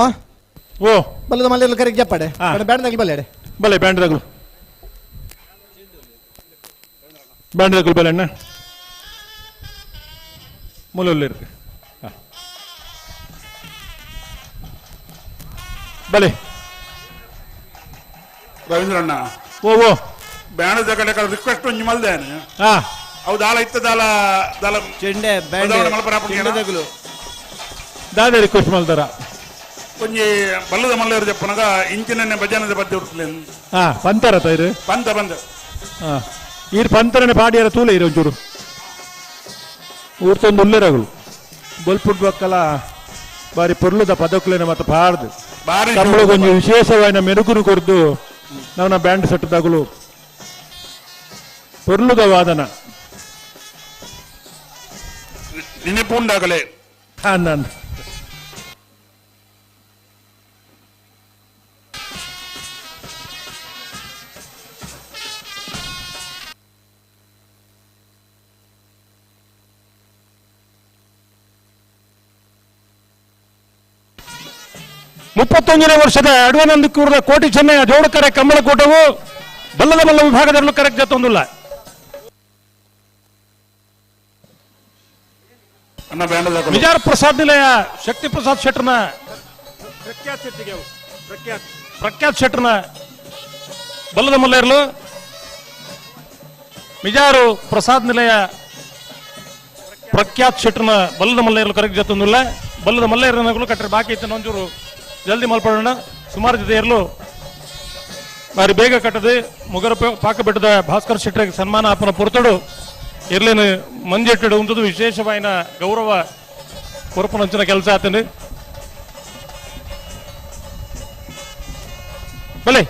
ಓ ಬಲ್ಲದ ಮಲ್ಲೆಲ್ಲ ಕರೆಗೆ ಜಪ್ಪಾಡೆ ಬ್ಯಾಂಡ್ದಾಗಲಿ ಬಲ್ಲೆಡೆ ಬಲೆ ಬ್ಯಾಂಡ್ದಾಗಲು ಬ್ಯಾಂಡ್ದಾಗಲು ಬಲೆ ಅಣ್ಣ ಮೂಲಲ್ಲಿ ಬಲೆ ರವೀಂದ್ರಣ್ಣ ಓ ಓ ಬ್ಯಾಂಡ್ ಕಡೆ ರಿಕ್ವೆಸ್ಟ್ ಒಂಜಿ ಮಲ್ದೇನೆ ಅವು ದಾಲ ಇತ್ತ ದಾಲ ದಾಲ ಚೆಂಡೆ ಬ್ಯಾಂಡ್ ದಾದ ರಿಕ್ವೆಸ್ಟ್ ಮಲ್ದಾರ ಒಂಜಿ ಬಲ್ಲದ ಮಲ್ಲೇರು ಜಪ್ಪನಗ ಇಂಚಿನ ಭಜನದ ಪದ್ಯ ಉಡ್ತಲೆ. ಹಾ ಪಂತರ ತೈರು ಪಂತ ಬಂದ ಹಾ ಈರ್ ಪಂತರನೆ ಪಾಡಿಯರ ತೂಲೆ ಇರು ಒಂಚೂರು ಊರ್ತೊಂದು ಉಲ್ಲೆರಗಳು ಬೊಲ್ಪುಡ್ ಬಕ್ಕಲ ಬಾರಿ ಪೊರ್ಲುದ ಪದಕುಲೇನ ಮತ್ತೆ ಪಾಡ್ದು ಕಂಬಳಗೊಂಜಿ ವಿಶೇಷವಾದ ಮೆರುಗುನು ಕೊರ್ದು ನಾವನ ಬ್ಯಾಂಡ್ ಸೆಟ್ಟದಾಗಲು ಪೊರ್ಲುದ ವಾದನ ನೆನಪು ಉಂಡಾಗಲೇ. ಹಾ ನಾನು ಮುಪ್ಪತ್ತೊಂದನೇ ವರ್ಷದ ಅಡ್ವನಂದಿಕೂರದ ಕೋಟಿ ಚೆನ್ನಯ್ಯ ಜೋಡುಕರೆ ಕಂಬಳಕೂಟವು ಬಲ್ಲದ ಮಲ್ಲ ವಿಭಾಗದಲ್ಲೂ ಕರೆಕ್ಟ್ ಜೊತ್ತೊಂದಿಲ್ಲ. ವಿಜಾರ್ ಪ್ರಸಾದ್ ನಿಲಯ ಶಕ್ತಿ ಪ್ರಸಾದ್ ಶೆಟ್ಟರ್ನ ಪ್ರಖ್ಯಾತ್ ಶೆಟ್ಟರ್ನ ಬಲ್ಲದ ಮಲ್ಲ ಇರಲು ಮಿಜಾರು ಪ್ರಸಾದ್ ನಿಲಯ ಪ್ರಖ್ಯಾತ್ ಶೆಟ್ಟರ್ನ ಬಲ್ಲದ ಮಲ್ಲ ಇರಲು ಕರೆಕ್ಟ್ ಜೊತ್ತೊಂದಿಲ್ಲ. ಬಲ್ಲದ ಮಲ್ಲ ಇರಲು ಕಟ್ಟರೆ ಬಾಕಿ ಇತ್ತು ಒಂಚೂರು ಜಲ್ದಿ ಮಲ್ಪಡೋಣ. ಸುಮಾರು ಜೊತೆ ಇರಲು ಬಾರಿ ಬೇಗ ಕಟ್ಟದೆ ಮುಗರ ಪಾಕಬೆಟ್ಟದ ಭಾಸ್ಕರ್ ಶೆಟ್ಟರಿಗೆ ಸನ್ಮಾನ ಆಪನ ಪೊರ್ತಡು ಇರ್ಲೇನು ಮಂಜೆಟ್ಟಡು ಉಂಟದು ವಿಶೇಷವಾಯಿನ ಗೌರವ ಕೊರಪನಂಚಿನ ಕೆಲಸ ಆತನು. ಬಲೆ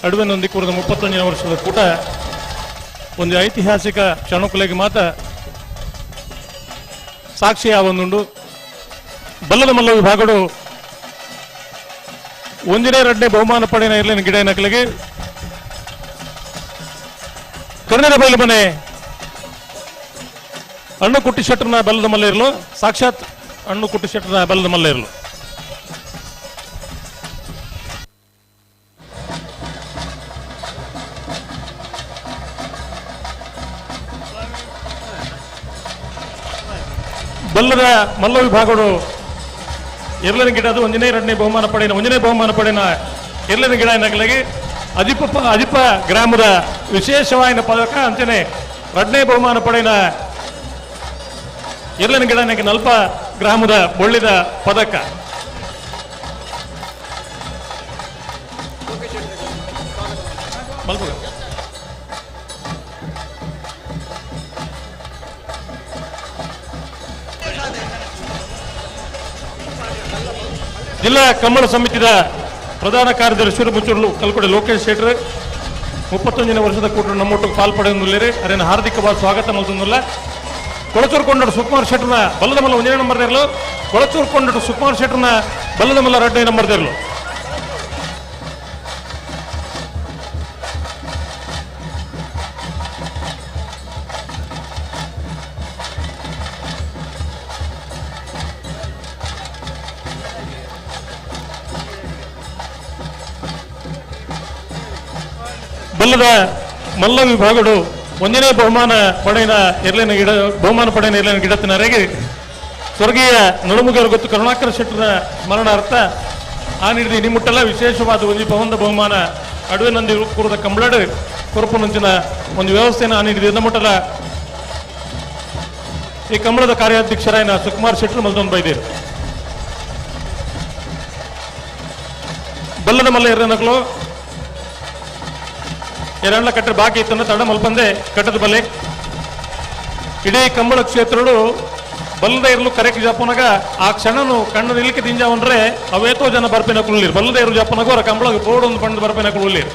ಅಡುವೆನೊಂದಿಕ್ಕೂರದ 31ನೇ ವರ್ಷದ ಕೂಟ ಒಂದು ಐತಿಹಾಸಿಕ ಕ್ಷಣಕುಲೆಗೆ ಮಾತ್ರ ಸಾಕ್ಷಿಯಾವೊಂದುಂಡು. ಬಲ್ಲದ ಮಲ್ಲ ವಿಭಾಗಡು ಒಂದನೇ ಎರಡನೇ ಬಹುಮಾನ ಪಡೆಯ ಇರಲಿನ ಗಿಡ ನಕಲಿಗೆ ಕರ್ಣದ ಬೈಲು ಮನೆ ಅಣ್ಣು ಕುಟ್ಟಿ ಶೆಟ್ಟರ್ನ ಬಲ್ಲದ ಮಲ್ಲ ಇರಲು ಸಾಕ್ಷಾತ್ ಅಣ್ಣು ಕುಟ್ಟಿ ಶೆಟ್ಟರ್ನ ಬಲ್ಲದ ಮಲ್ಲ ಇರಲು ಬಲ್ಲದ ಮಲ್ಲ ವಿಭಾಗಡು ಎರಡನೇ ಗಿಡ ಅದು ಒಂದನೇ ಎರಡನೇ ಬಹುಮಾನ ಪಡೆಯ ಒಂದನೇ ಬಹುಮಾನ ಪಡೆಯ ಎರಡನೇ ಗಿಡ ನಕಲಿಗೆ ಅಜಿಪ ಅಜಿಪ ಗ್ರಾಮದ ವಿಶೇಷವಾದ ಪದಕ ಅಂಚನೆ ಎರಡನೇ ಬಹುಮಾನ ಪಡೆಯ ಎರಡನೇ ಗಿಡ ನಲ್ಪ ಗ್ರಾಮದ ಬೊಳ್ಳಿದ ಪದಕ. ಜಿಲ್ಲಾ ಕಂಬಳ ಸಮಿತಿಯ ಪ್ರಧಾನ ಕಾರ್ಯದರ್ಶಿ ಮುಚ್ಚೂರು ಕಲ್ಕೋಡೆ ಲೋಕೇಶ್ ಶೆಟ್ಟರ್ 31ನೇ ವರ್ಷದ ಕೂಟ ನಮ್ಮೊಟ್ಟಿಗೆ ಪಾಲ್ಪಡೆಯೊಂದುಲ್ಲೇರಿ ಅದನ್ನು ಹಾರ್ದಿಕವಾದ ಸ್ವಾಗತ ಮಲ್ತೊಂದುಲ್ಲ. ಕೊಳಚೂರು ಕೊಂಡಡು ಸುಕುಮಾರ್ ಶೆಟ್ಟರ್ನ ಬಲ್ಲದ ಮಲ್ಲ 1ನೇ ನಂಬರ್ ಇರಲು, ಕೊಳಚೂರು ಕೊಂಡಡು ಸುಕುಮಾರ್ ಶೆಟ್ಟರ್ನ ಬಲ್ಲದ ಮಲ್ಲ 2ನೇ ನಂಬರ್ ಇರಲು. ಬಲ್ಲದ ಮಲ್ಲ ವಿಭಾಗಡು ಒಂದನೇ ಬಹುಮಾನ ಪಡೆಯ ಎರ್ಲಿನ ಗಿಡ ಬಹುಮಾನ ಪಡೆಯ ಎರ್ಲಿನ ಗಿಡತ್ತಿನವರೆಗೆ ಸ್ವರ್ಗೀಯ ನಡುಮುಗರ ಗೊತ್ತು ಕರುಣಾಕರ ಶೆಟ್ಟರ ಸ್ಮರಣಾರ್ಥ ಆ ನೀಡಿದ ಇನಿಮುಟ್ಟಲ ವಿಶೇಷವಾದ ಒಂಜಿ ಪವಂದ ಬಹುಮಾನ ಅಡುವೆ ನಂದಿ ಕೂರದ ಕಂಬಳಡು ಕೊರಪುನಂಚಿನ ಒಂದು ವ್ಯವಸ್ಥೆನ ಆ ನೀಡಿದ ಮುಟ್ಟಲ ಈ ಕಂಬಳದ ಕಾರ್ಯಾಧ್ಯಕ್ಷರಾಯನ ಸುಕುಮಾರ್ ಶೆಟ್ಟರು ಮಲ್ದೊಂದು ಬೈದೇರು. ಬಲ್ಲದ ಮಲ್ಲ ಎರನಕಲು ಎರಡ್ಲ ಕಟ್ಟರೆ ಬಾಕಿ ಇತ್ತನ್ನ ತಡ ಮಲ್ಪಂದೆ ಕಟ್ಟದ ಬಲ್ಲೆ ಇಡೀ ಕಂಬಳ ಕ್ಷೇತ್ರಡು ಬಲ್ಲದ ಇರಲು ಕರೆಕ್ ಜಪ್ಪನಗ ಆ ಕ್ಷಣನು ಕಣ್ಣು ನಿಲ್ಕೆ ದಿಂಜಾವನ್ರೆ ಅವೇತೋ ಜನ ಬರ್ಪಿನ ಕುಳ್ಳಿರು ಬಲ್ಲದ ಇರು ಜಪ್ಪನಗ ಅವರ ಕಂಬಳಗೆ ಪೋಡೊಂದು ಪಂಡು ಬರ್ಪಿನ ಕುಳ್ಳಿರು.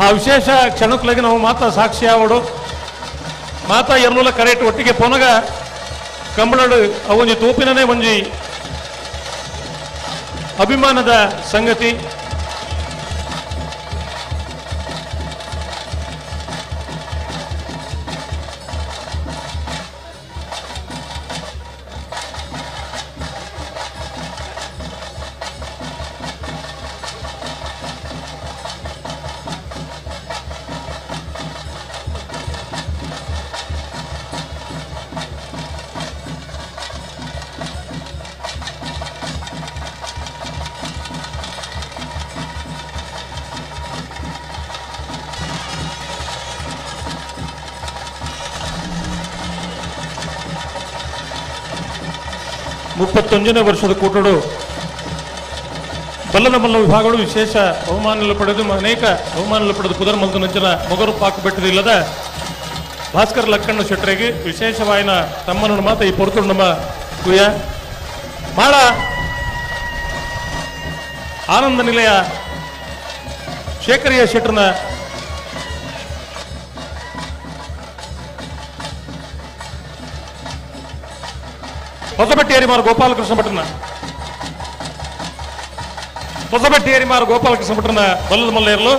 ಆ ವಿಶೇಷ ಕ್ಷಣಕ್ಕಲಾಗಿ ನಾವು ಮಾತಾ ಸಾಕ್ಷಿ ಆವಡು ಮಾತಾ ಎರಲೂಲ ಕರೆಕ್ಟ್ ಒಟ್ಟಿಗೆ ಪೋನಗ ಕಂಬಳಡು ಅವೊಂಜಿ ತೂಪಿನನೇ ಒಂಜಿ ಅಭಿಮಾನದ ಸಂಗತಿ. ಮುಪ್ಪತ್ತೊಂದನೇ ವರ್ಷದ ಕೂಟಡು ಬಲ್ಲದ ಮಲ್ಲ ವಿಭಾಗಗಳು ವಿಶೇಷ ಬಹುಮಾನ ಪಡೆದು ಅನೇಕ ಬಹುಮಾನ ಪಡೆದು ಕುದರ ಮಲ್ದ ನಂಚಿನ ಮೊಗರು ಪಾಕು ಬೆಟ್ಟದಿಲ್ಲದ ಭಾಸ್ಕರ್ ಲಕ್ಕಣ್ಣ ಶೆಟ್ಟರಿಗೆ ವಿಶೇಷವಾಯಿನ ತಮ್ಮನನ್ನು ಮಾತ ಈ ಪೊರ್ತುಡು ನಮ್ಮ ಕುಯ ಮಾಳ ಆನಂದ ನಿಲಯ ಶೇಖರಿಯ ಶೆಟ್ಟರ್ನ ಹೊಸಬೆಟ್ಟಿ ಗೋಪಾಲಕೃಷ್ಣ ಭಟ್ರನ ಹೊಸಬೆಟ್ಟಿ ಗೋಪಾಲಕೃಷ್ಣ ಭಟ್ರನ ಬಲ್ಲದ ಮಲ್ಲ ಇರಲು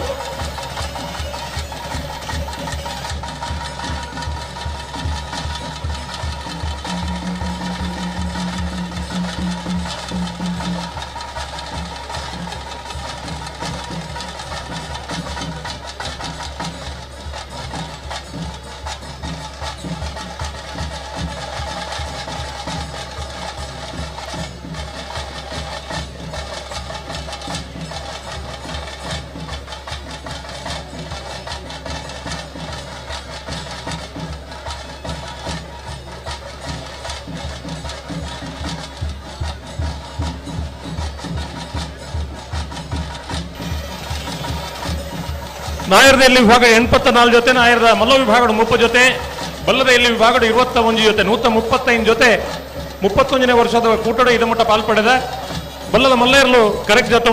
ನಾಯರದ ಎಲ್ಲಿ ವಿಭಾಗ 84 ಜೊತೆ, ನಾಯರದ ಮಲ್ಲ ವಿಭಾಗ 30 ಜೊತೆ, ಬಲ್ಲದ ಎಲ್ಲಿ ವಿಭಾಗ 21 ಜೊತೆ, 135 ಜೊತೆ 31ನೇ ವರ್ಷದ ಕೂಟಡ ಇದಮಟ್ಟ ಪಾಲ್ಪಡೆದ ಬಲ್ಲದ ಮಲ್ಲೇರ್ಲು ಕರೆಕ್ಟ್ ಜೊತೆ.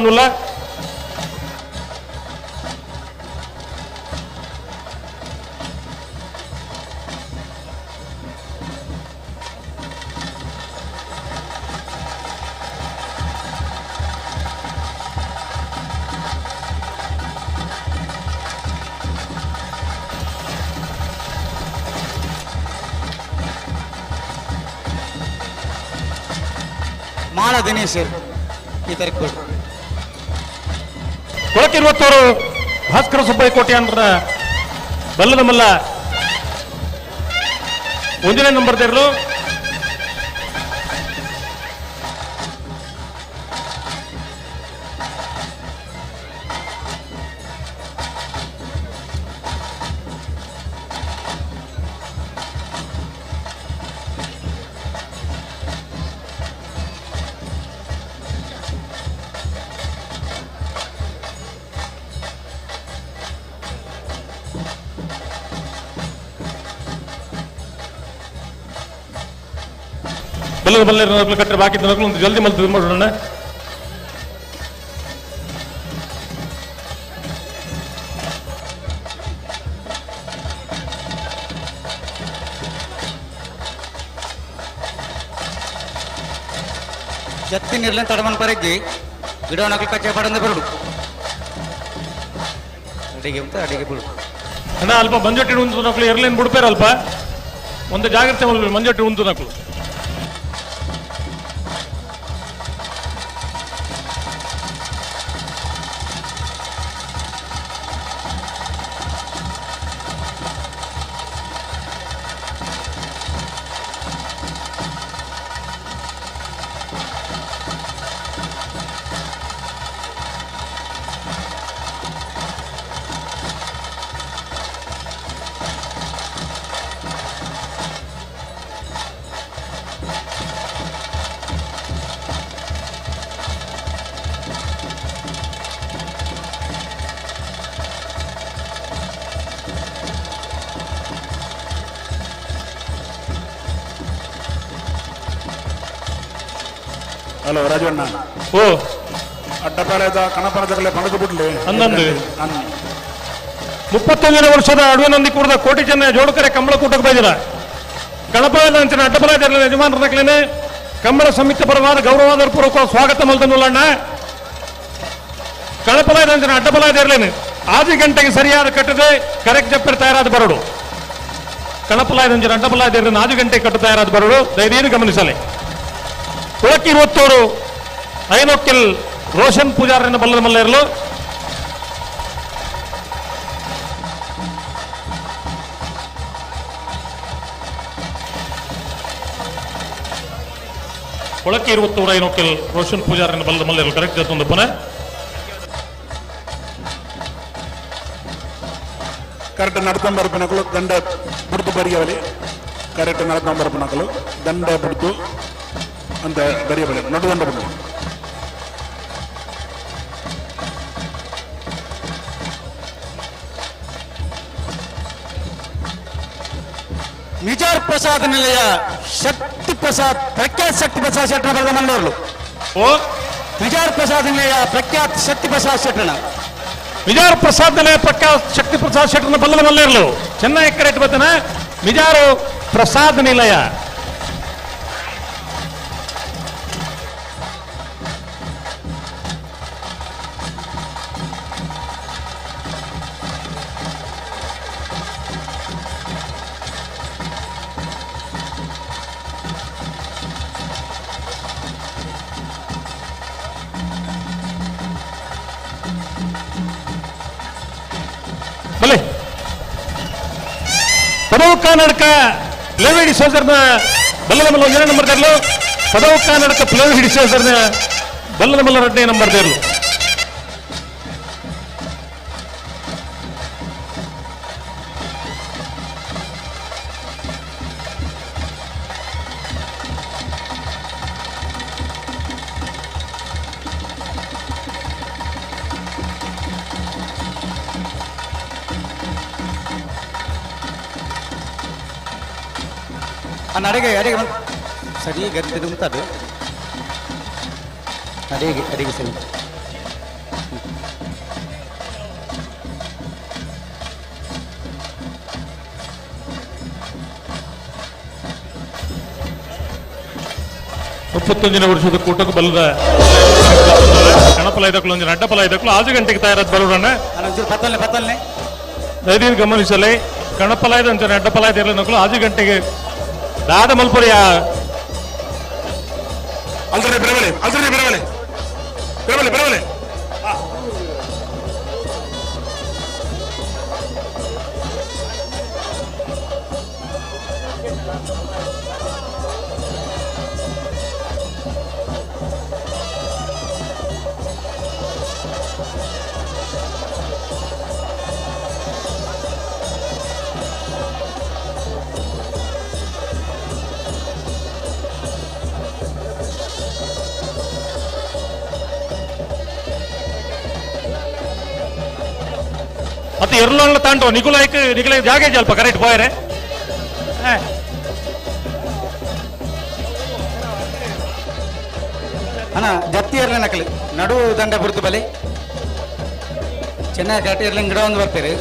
ಮಾಳ ದಿನೇಶ್ ಈ ತರ ಕೊಳಕಿರುವತ್ತವರು ಭಾಸ್ಕರ ಸುಬ್ಬಯ್ಯ ಕೋಟ್ಯಾಂಡ್ರ ಬಲ್ಲದ ಮಲ್ಲ 1ನೇ ನಂಬರ್ ತೆರಲು ಬಲ್ಲದ ಬಲ್ಲ ಕಟ್ಟರೆ ಬಾಕಿ ಒಂದು ಜಲ್ದಿ ಮಲ್ತು ಮಾಡೋಣ. ಜತ್ತಿ ನಿರ್ಲನ್ ತಡಮನ್ ಪರಗಿ ಗಿಡವನಕಲ್ ಕಚ್ಚೆ ಪಡಂದ ಬರುಡು ಅಡಿಗೆ ಅಂತ ಅಡಿಗೆ ಬಿಡು ಅಣ್ಣ ಅಲ್ಪ ಮಂಜೊಟ್ಟಿ ಉಂತು ನಕ್ಲು ಎರ್ಲೇನು ಬಿಡ್ಪೇರ ಅಲ್ಪ ಒಂದು ಜಾಗ್ರತೆ ಮಂಜೊಟ್ಟಿ ಉಂತು ನಕ್ಲು. ಹಲೋ ರಾಜಣ್ಣ. ಓ ಅಡ್ಡಪಾಳ್ಯದ ಕಣಪನದಗಲೆ ಪಣದು ಬಿಡ್ಲಿ. ಹನ್ನೊಂದು 31ನೇ ವರ್ಷದ ಅಡುವೆ ಕೂಡದ ಕೋಟಿ ಜನ ಜೋಡುಕರೆ ಕಂಬಳ ಕೂಟಕ್ಕೆ ಬೈದಿರ ಗಣಪನ ಅಂಚಿನ ಅಡ್ಡಬಲ ಯಜಮಾನರ ಕಂಬಳ ಸಮಿತಿ ಪರವಾದ ಗೌರವಾದ ಪೂರ್ವಕ ಸ್ವಾಗತ ಮಲ್ತನುಲ್ಲಣ್ಣ. ಕಳಪಲಾಯದ ಅಂಚಿನ ಅಡ್ಡಬಲಾಯದ ಇರಲೇನು ಆದಿ ಗಂಟೆಗೆ ಸರಿಯಾದ ಕಟ್ಟದೆ ಕರೆಕ್ಟ್ ಜಪ್ಪರ್ ತಯಾರಾದ ಬರಡು. ಕಳಪಲಾಯದ ಅಂಚಿನ ಅಡ್ಡಬಲಾಯದ ಇರಲೇನು ಆದಿ ಗಂಟೆಗೆ ಕಟ್ಟು ತಯಾರಾದ ಬರಡು ದಯದೀನು ಗಮನಿಸಲಿ. ಕುಳಕ್ಕಿ ಇರುವತ್ತೋರು ಐನೊಕ್ಕೆಲ್ ರೋಷನ್ ಪೂಜಾರನ ಬಲ್ಲದ ಮಲ್ಲ ಇರಲು. ಕೊಳಕ್ಕೆ ಇರುವತ್ತೂರ ಐನೊಕ್ಕೆಲ್ ರೋಷನ್ ಪೂಜಾರನ ಬಲ್ಲದ ಮಲ್ಲ ಇರಲು ಕರೆಕ್ಟ್ ಜೊತೆ ಪುನಃ ಕರೆಕ್ಟ್ ನಡ್ಕೊಂಬರ್ಪನಕಲು ದಂಡ ಬಿಡ್ತು ಬರಿಯವಲಿ. ಕರೆಕ್ಟ್ ನಡ್ಕೊಂಬರ್ಪನಕಲು ದಂಡ ಬಿಡ್ತು ಅಂತ ಬರೆಯಬಲೆ ನಡು ದಂಡ ಬಿಡ್ತು. ನಿಜಾರ್ ಪ್ರಸಾದ್ ನಿಲಯ ಶಕ್ತಿ ಪ್ರಸಾದ್ ಪ್ರಖ್ಯಾತ್ ಶಕ್ತಿ ಪ್ರಸಾದ್ ಶೆಟ್ಟರ ಬರೆದ ಮಂಡೋರ್ಲು. ಓ ನಿಜಾರ್ ಪ್ರಸಾದ್ ನಿಲಯ ಪ್ರಖ್ಯಾತ್ ಶಕ್ತಿ ಪ್ರಸಾದ್ ಶೆಟ್ಟರನ. ಮಿಜಾರು ಪ್ರಸಾದ್ ನಿಲಯ ಪ್ರಖ್ಯಾತ್ ಶಕ್ತಿ ಪ್ರಸಾದ್ ಶೆಟ್ಟರನ ಬಲ್ಲದ ಮಲ್ಲೇರ್ಲು ಚೆನ್ನಾಗಿ ಕರೆಕ್ಟ್ ಬತ್ತನ ಮಿಜಾರು ಪ್ರಸಾದ್ ನಿಲಯ. ಬಲೆ ಪದವು ಕರ್ನಾಟಕ ಪ್ಲೇವಿ ಸೋದರನ ಬಲ್ಲದ ಮಲ್ಲ ಒಂದನೇ ನಂಬರ್ ದೇರ್ಲು. ಪದವು ಕರ್ನಾಟಕ ಪ್ಲೇವಿ ಹಿಡಿಸೋದರ್ನ ಬಲ್ಲದ ಮಲ್ಲ ಎರಡನೇ ನಂಬರ್ ದೇರ್ಲು. ಅಡಿಗೆ ಅಡಿಗೆ ಬಂದು ಸರಿ ಗದ್ದೆ ಉಂಟದು ಅಡಿಗೆ ಅಡಿಗೆ ಸರಿ. 31ನೇ ವರ್ಷದ ಕೂಟಕ್ಕೆ ಬಲ್ಲದ ಗಣಪಲ ಐದಕ್ಕಲು ಒಂದಿನ ಅಡ್ಡಪಲ ಐದಕ್ಕಲು 6 ಗಂಟೆಗೆ ತಯಾರಾದ ಬರೋಣ. ಪತ್ತಲ್ನೆ ದಯದೀನ್ ಗಮನಿಸಲಿ ಗಣಪಲಾಯದ ಅಂಚನೆ ಅಡ್ಡಪಲಾಯದ ಇರಲಿ 6 ಗಂಟೆಗೆ ದಾದ ಮಲ್ಪುರಿಯ ಅಲ್ದ್ರೆ ಬಿರವಲೆ ಅಲ್ದ್ರೆ ಬಿರವಲೆ ಬಿರವಲೆ ಬಿರವಲೆ. ಮತ್ತೆ ಎರ್ಲೋಣ ತಾಂಟು ನಿಗುಲಾಯ್ಕ್ ನಿಗುಲ ಜಾಗೆ ಅಲ್ಪ ಕರೆಕ್ಟ್ ಪೋಯರೆ. ಅಣ್ಣ ಜತ್ತಿ ಎರ್ಲ ನಕಲು ನಡು ದಂಡ ಬುರ್ದು ಬಲೆ ಚೆನ್ನಾಗಿ ಕರೆಕ್ಟ್ ಎರ್ಲಿಂಗ್ ಗಿಡ ಒಂದು ಬರ್ತಾರೆ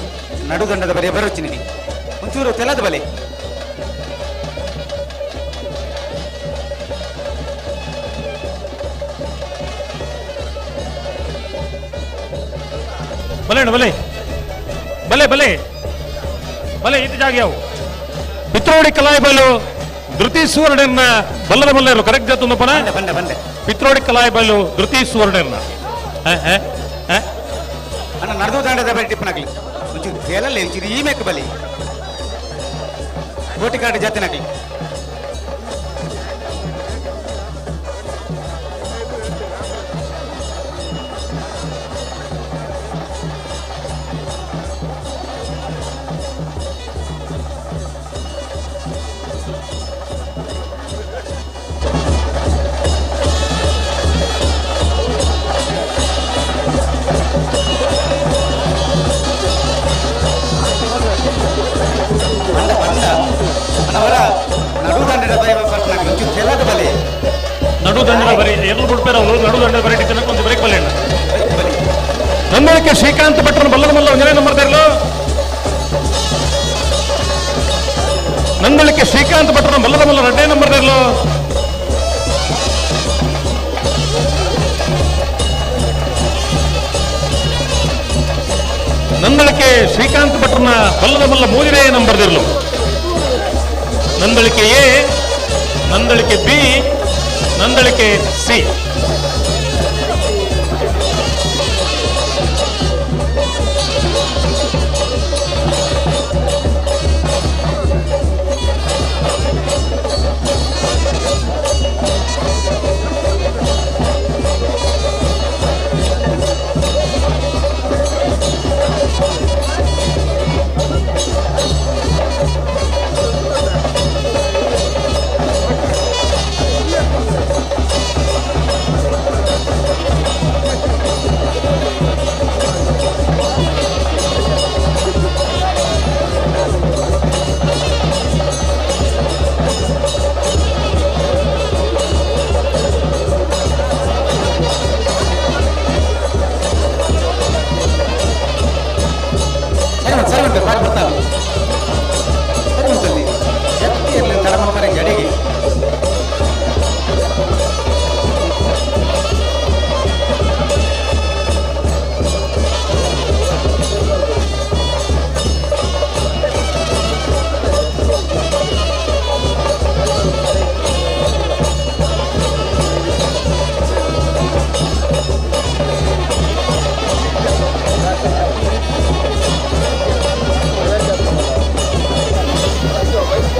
ನಡು ದಂಡದ ಬರೀ ಬರೋಚಿನಿ ಒಂಚೂರು ತೆಲದ ಬಲೆ. ಬಲೆ ಅಣ್ಣ ಬಲೆ ಬಲೆ ಬಲೆ ಬಲೆ ಇದು ಜಾಗ ಯಾವು ಪಿತ್ರೋಡಿ ಕಲಾಯಿ ಬಲು ಧೃತಿ ಸುವರ್ಣನ ಬಲ್ಲದ ಮಲ್ಲ ಕರೆಕ್ಟ್ ಜಾತುಂದಪ್ಪನ ಬಂಡೆ ಬಂಡೆ ಪಿತ್ರೋಡಿ ಕಲಾಯಿ ಬಲು ಧೃತಿ ಸುವರ್ಣನ ಅಣ್ಣ ನಡ್ದು ದಂಡದ ಬಲೆ ಟಿಪ್ಪನಾಗ್ಲಿ ಒಂಚೂರು ತೇಲಲ್ಲಿ ಒಂಚೂರು ಈ ಮೇಕ್ ಬಲಿ ಬೋಟಿ ಕಾಟ ಜಾತಿನಾಗ್ಲಿ. ಎರ್ಲು ಬಿಡ್ಪೇರ ಅವರು ನಡು ದಂಡ ಬರೀಟಿ ತಿನ್ನಕ್ಕೆ ಒಂದು ಬ್ರೇಕ್ ಬಲ್ಲೆ ನಂದಳಿಕೆ ಶ್ರೀಕಾಂತ್ ಭಟ್ರನ ಬಲ್ಲದ ಮಲ್ಲ ಒಂದನೇ ನಂಬರ್ ತರಲು. ನಂದಳಿಕೆ ಶ್ರೀಕಾಂತ್ ಭಟ್ರನ ಬಲ್ಲದ ಮಲ್ಲ ಎರಡನೇ ನಂಬರ್ ತರಲು. ನಂದಳಿಕೆ ಶ್ರೀಕಾಂತ್ ಭಟ್ರನ ಬಲ್ಲದ ಮಲ್ಲ ಮೂರನೇ ನಂಬರ್ ಇರಲು. Nandalike A, Nandalike B, Nandalike C.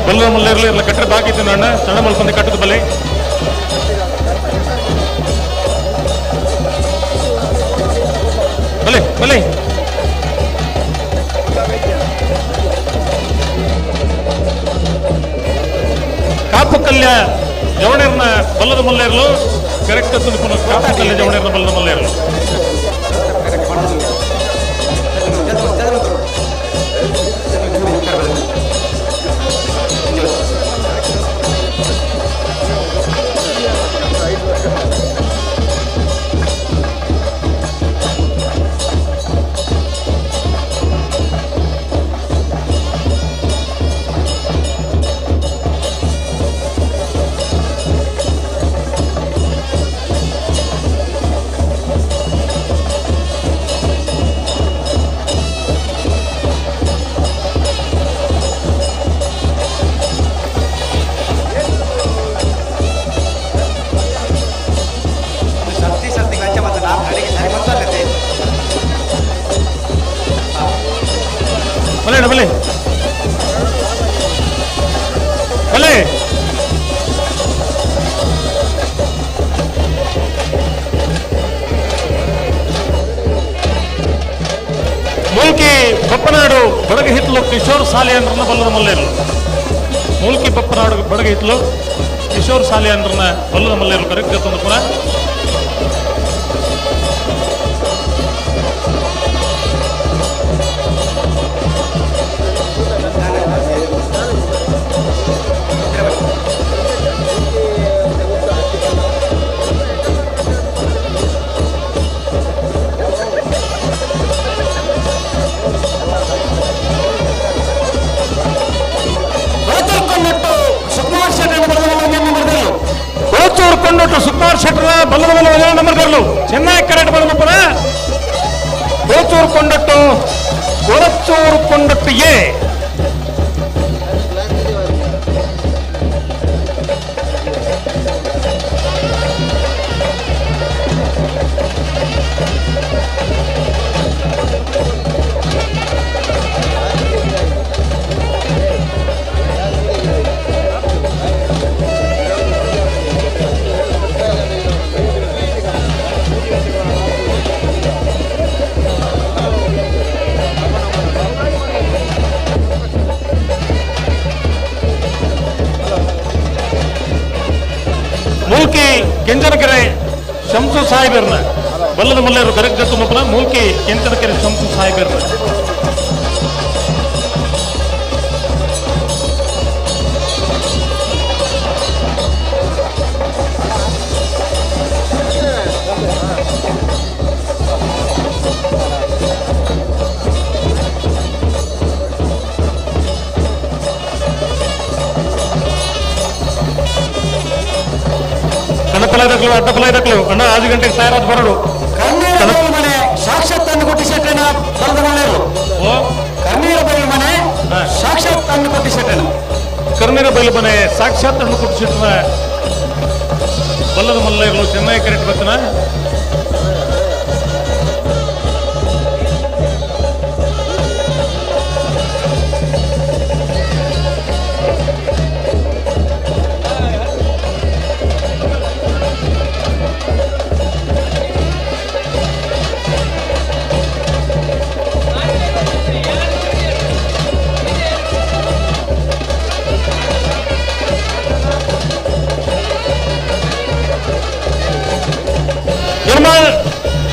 ಬಲ್ಲ ಮಲ್ಲೇರ್ಲಿ ಇಲ್ಲ ಕಟ್ಟರೆ ಬಾಕಿ ಇತ್ತು ಅಣ್ಣ ಸಣ್ಣ ಮಲ್ಪಂದೆ ಕಟ್ಟದ ಬಲೆ. ಬಲೆ ಬಲೆ ಕಾಪು ಕಲ್ಯ ಜವಣೇರ್ನ ಬಲ್ಲದ ಮಲ್ಲೇರ್ಲು ಕರೆಕ್ಟ್ ಕಾಪು ಕಲ್ಯ ಜವಣೇರ್ನ ಬಲ್ಲದ ಮಲ್ಲೇರ್ಲು. ಬಲೆ ಬಲೆ ಬಲೆ ಮೂಲ್ಕಿ ಬಪ್ಪನಾಡು ಬಡಗ ಹಿತ್ಲು ಕಿಶೋರ್ ಸಾಲಿಯನ್ರನ್ನ ಬಲ್ಲದ ಮಲ್ಲೇರ್ಲು. ಮೂಲ್ಕಿ ಬಪ್ಪನಾಡು ಬಡಗ ಹಿತ್ಲು ಕಿಶೋರ್ ಸಾಲಿಯನ್ರನ್ನ ಬಲ್ಲದ ಮಲ್ಲೇರ್ಲು ಕರೆಕ್ಟ್ ತಂದು ಪುನಃ. ಕೊಂಡೊಟ್ಟು ಸುಕುಮಾರ್ ಶೆಟ್ಟರ ಬಲ್ಲದ ಬಲ್ಲ ನಂಬರ್ ತರಲು ಚೆನ್ನಾಗಿ ಕರೆಕ್ಟ್ ಬಂದಪ್ಪನ. ಗೋಚೂರು ಕೊಂಡೊಟ್ಟು ಗೊರಚೂರು ಕೊಂಡೊಟ್ಟು ಎ. ಮೂಲ್ಕಿ ಕೆಂಚನಕೆರೆ ಶಂಸು ಸಾಹೇಬರ್ನ ಬಲ್ಲದ ಮಲ್ಲೇರು ಕರೆಕ್ಟ್ ಮಕ್ಕಳ ಮೂಲ್ಕಿ ಕೆಂಚನಕೆರೆ ಶಂಸು ಸಾಹೇಬರ್ನ. ಪಲಾಯ್ದಕ್ಲು ಅಡ್ಡ ಪಲಾಯ್ದಕ್ಲು ಅಣ್ಣ 5 ಗಂಟೆಗೆ ತಯಾರಾದ ಬರಡು. ಕಣ್ಣೀರ ಮನೆ ಸಾಕ್ಷಾತ್ ತಂದು ಕೊಟ್ಟಿ ಶೆಟ್ಟನ ಬಲದ ಮನೆಯವರು. ಕಣ್ಣೀರ ಬೈಲು ಮನೆ ಸಾಕ್ಷಾತ್ ತಂದು ಕೊಟ್ಟಿ ಶೆಟ್ಟನ. ಕರ್ನೀರ ಬೈಲು ಮನೆ ಸಾಕ್ಷಾತ್ ತಂದು ಕೊಟ್ಟಿ ಶೆಟ್ಟನ ಬಲ್ಲದ ಮಲ್ಲ ಇರಲು ಚೆನ್ನೈ ಕರೆಕ್ಟ್ ಬರ್ತನ.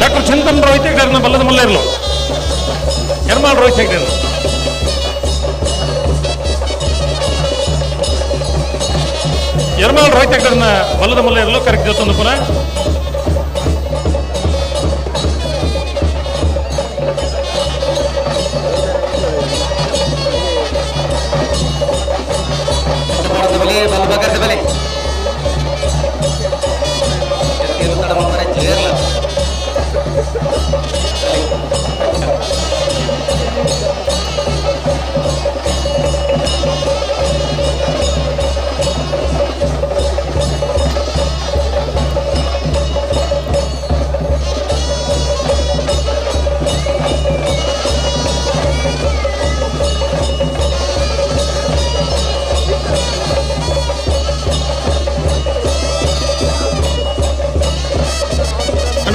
ಡಾಕ್ಟರ್ ಚಿಂತನ್ ರೋಹಿತ್ ಹೆಗ್ಡೆ ಬಲ್ಲದ ಮಲ್ಲ ಇರಲು ಎರ್ಮಾಲ್ ರೋಹಿತ್ ಹೆಗ್ಡೆ ಎರ್ಮಾಲ್ ರೋಹಿತ್ ಹೆಗ್ಡೆ ಬಲ್ಲದ ಮಲ್ಲ ಇರಲು ಕರೆಕ್ಟ್ ಜೊತೆ ಪುನಃ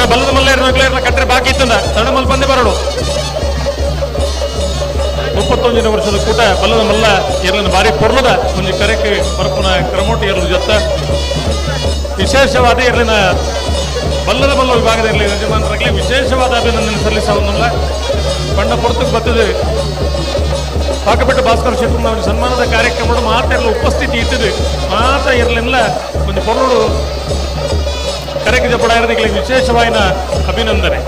ಬಲ್ಲದ ಮಲ್ಲ ಕಟ್ಟರೆ ಬಾಕಿ ಇತ್ತಂದ ತಡಮಲ್ ಬಂದೆ ಬರೋಡು. 31 ವರ್ಷದ ಕೂಟ ಬಲ್ಲದ ಮಲ್ಲ ಎರಲನ್ನು ಭಾರಿ ಪೊರ್ಲದ ಒಂಜಿ ಕರೆಕ್ ಪರಪುನ ಕ್ರಮೋಟಿ ಎರಲು ಜೊತ್ತ ವಿಶೇಷವಾದ ಎರಲಿನ ಬಲ್ಲದ ಮಲ್ಲ ವಿಭಾಗದ ಇರಲಿ ಯಜಮಾನರಾಗಲಿ ವಿಶೇಷವಾದ ಅಭಿನಂದನೆ ಸಲ್ಲಿಸವನ್ನಲ್ಲ ಬಣ್ಣ ಪೊರ್ತಕ್ಕೆ ಬರ್ತದೆ. ಪಾಕಪೆಟ್ಟು ಭಾಸ್ಕರ ಶೆಟ್ಟಿ ಅವನ ಸನ್ಮಾನದ ಕಾರ್ಯಕ್ರಮ ಮಾತೆಲ್ಲ ಉಪಸ್ಥಿತಿ ಇರ್ತದೆ ಮಾತ್ರ ಇರಲಿಲ್ಲ ಒಂದು ಪೊರ್ಲುಡು ಕರೆಕ್ ಜಪಡ ವಿಶೇಷವಾದ ಅಭಿನಂದನೆ.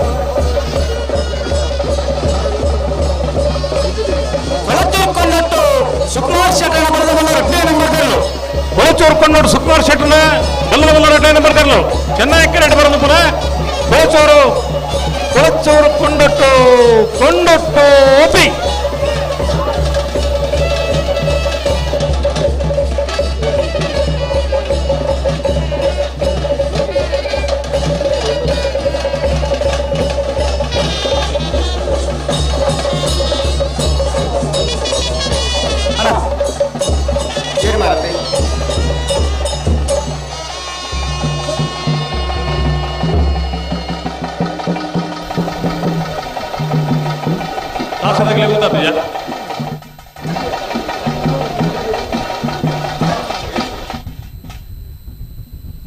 ಸುಕುಮಾರ್ ಶೆಟ್ಟನ ಬಲ್ಲದ ಮಲ್ಲ ಎರಡನೇ ನಂಬರ್ ಕರ್ಲು. ಕೊಳಚೂರು ಕೊಂಡೋಡು ಸುಕುಮಾರ್ ಶೆಟ್ಟನ ಬಲ್ಲದ ಮಲ್ಲ ಎರಡನೇ ನಂಬರ್ ಕರ್ಲು. ಚೆನ್ನೈ ಕರೆಕ್ಟ್ ಬರೋದು ಪುನಃ ಕೊಳಚೂರು ಕೊಳಚೂರು ಕೊಂಡೊಟ್ಟು ಕೊಂಡೊಟ್ಟು ಒಪಿ.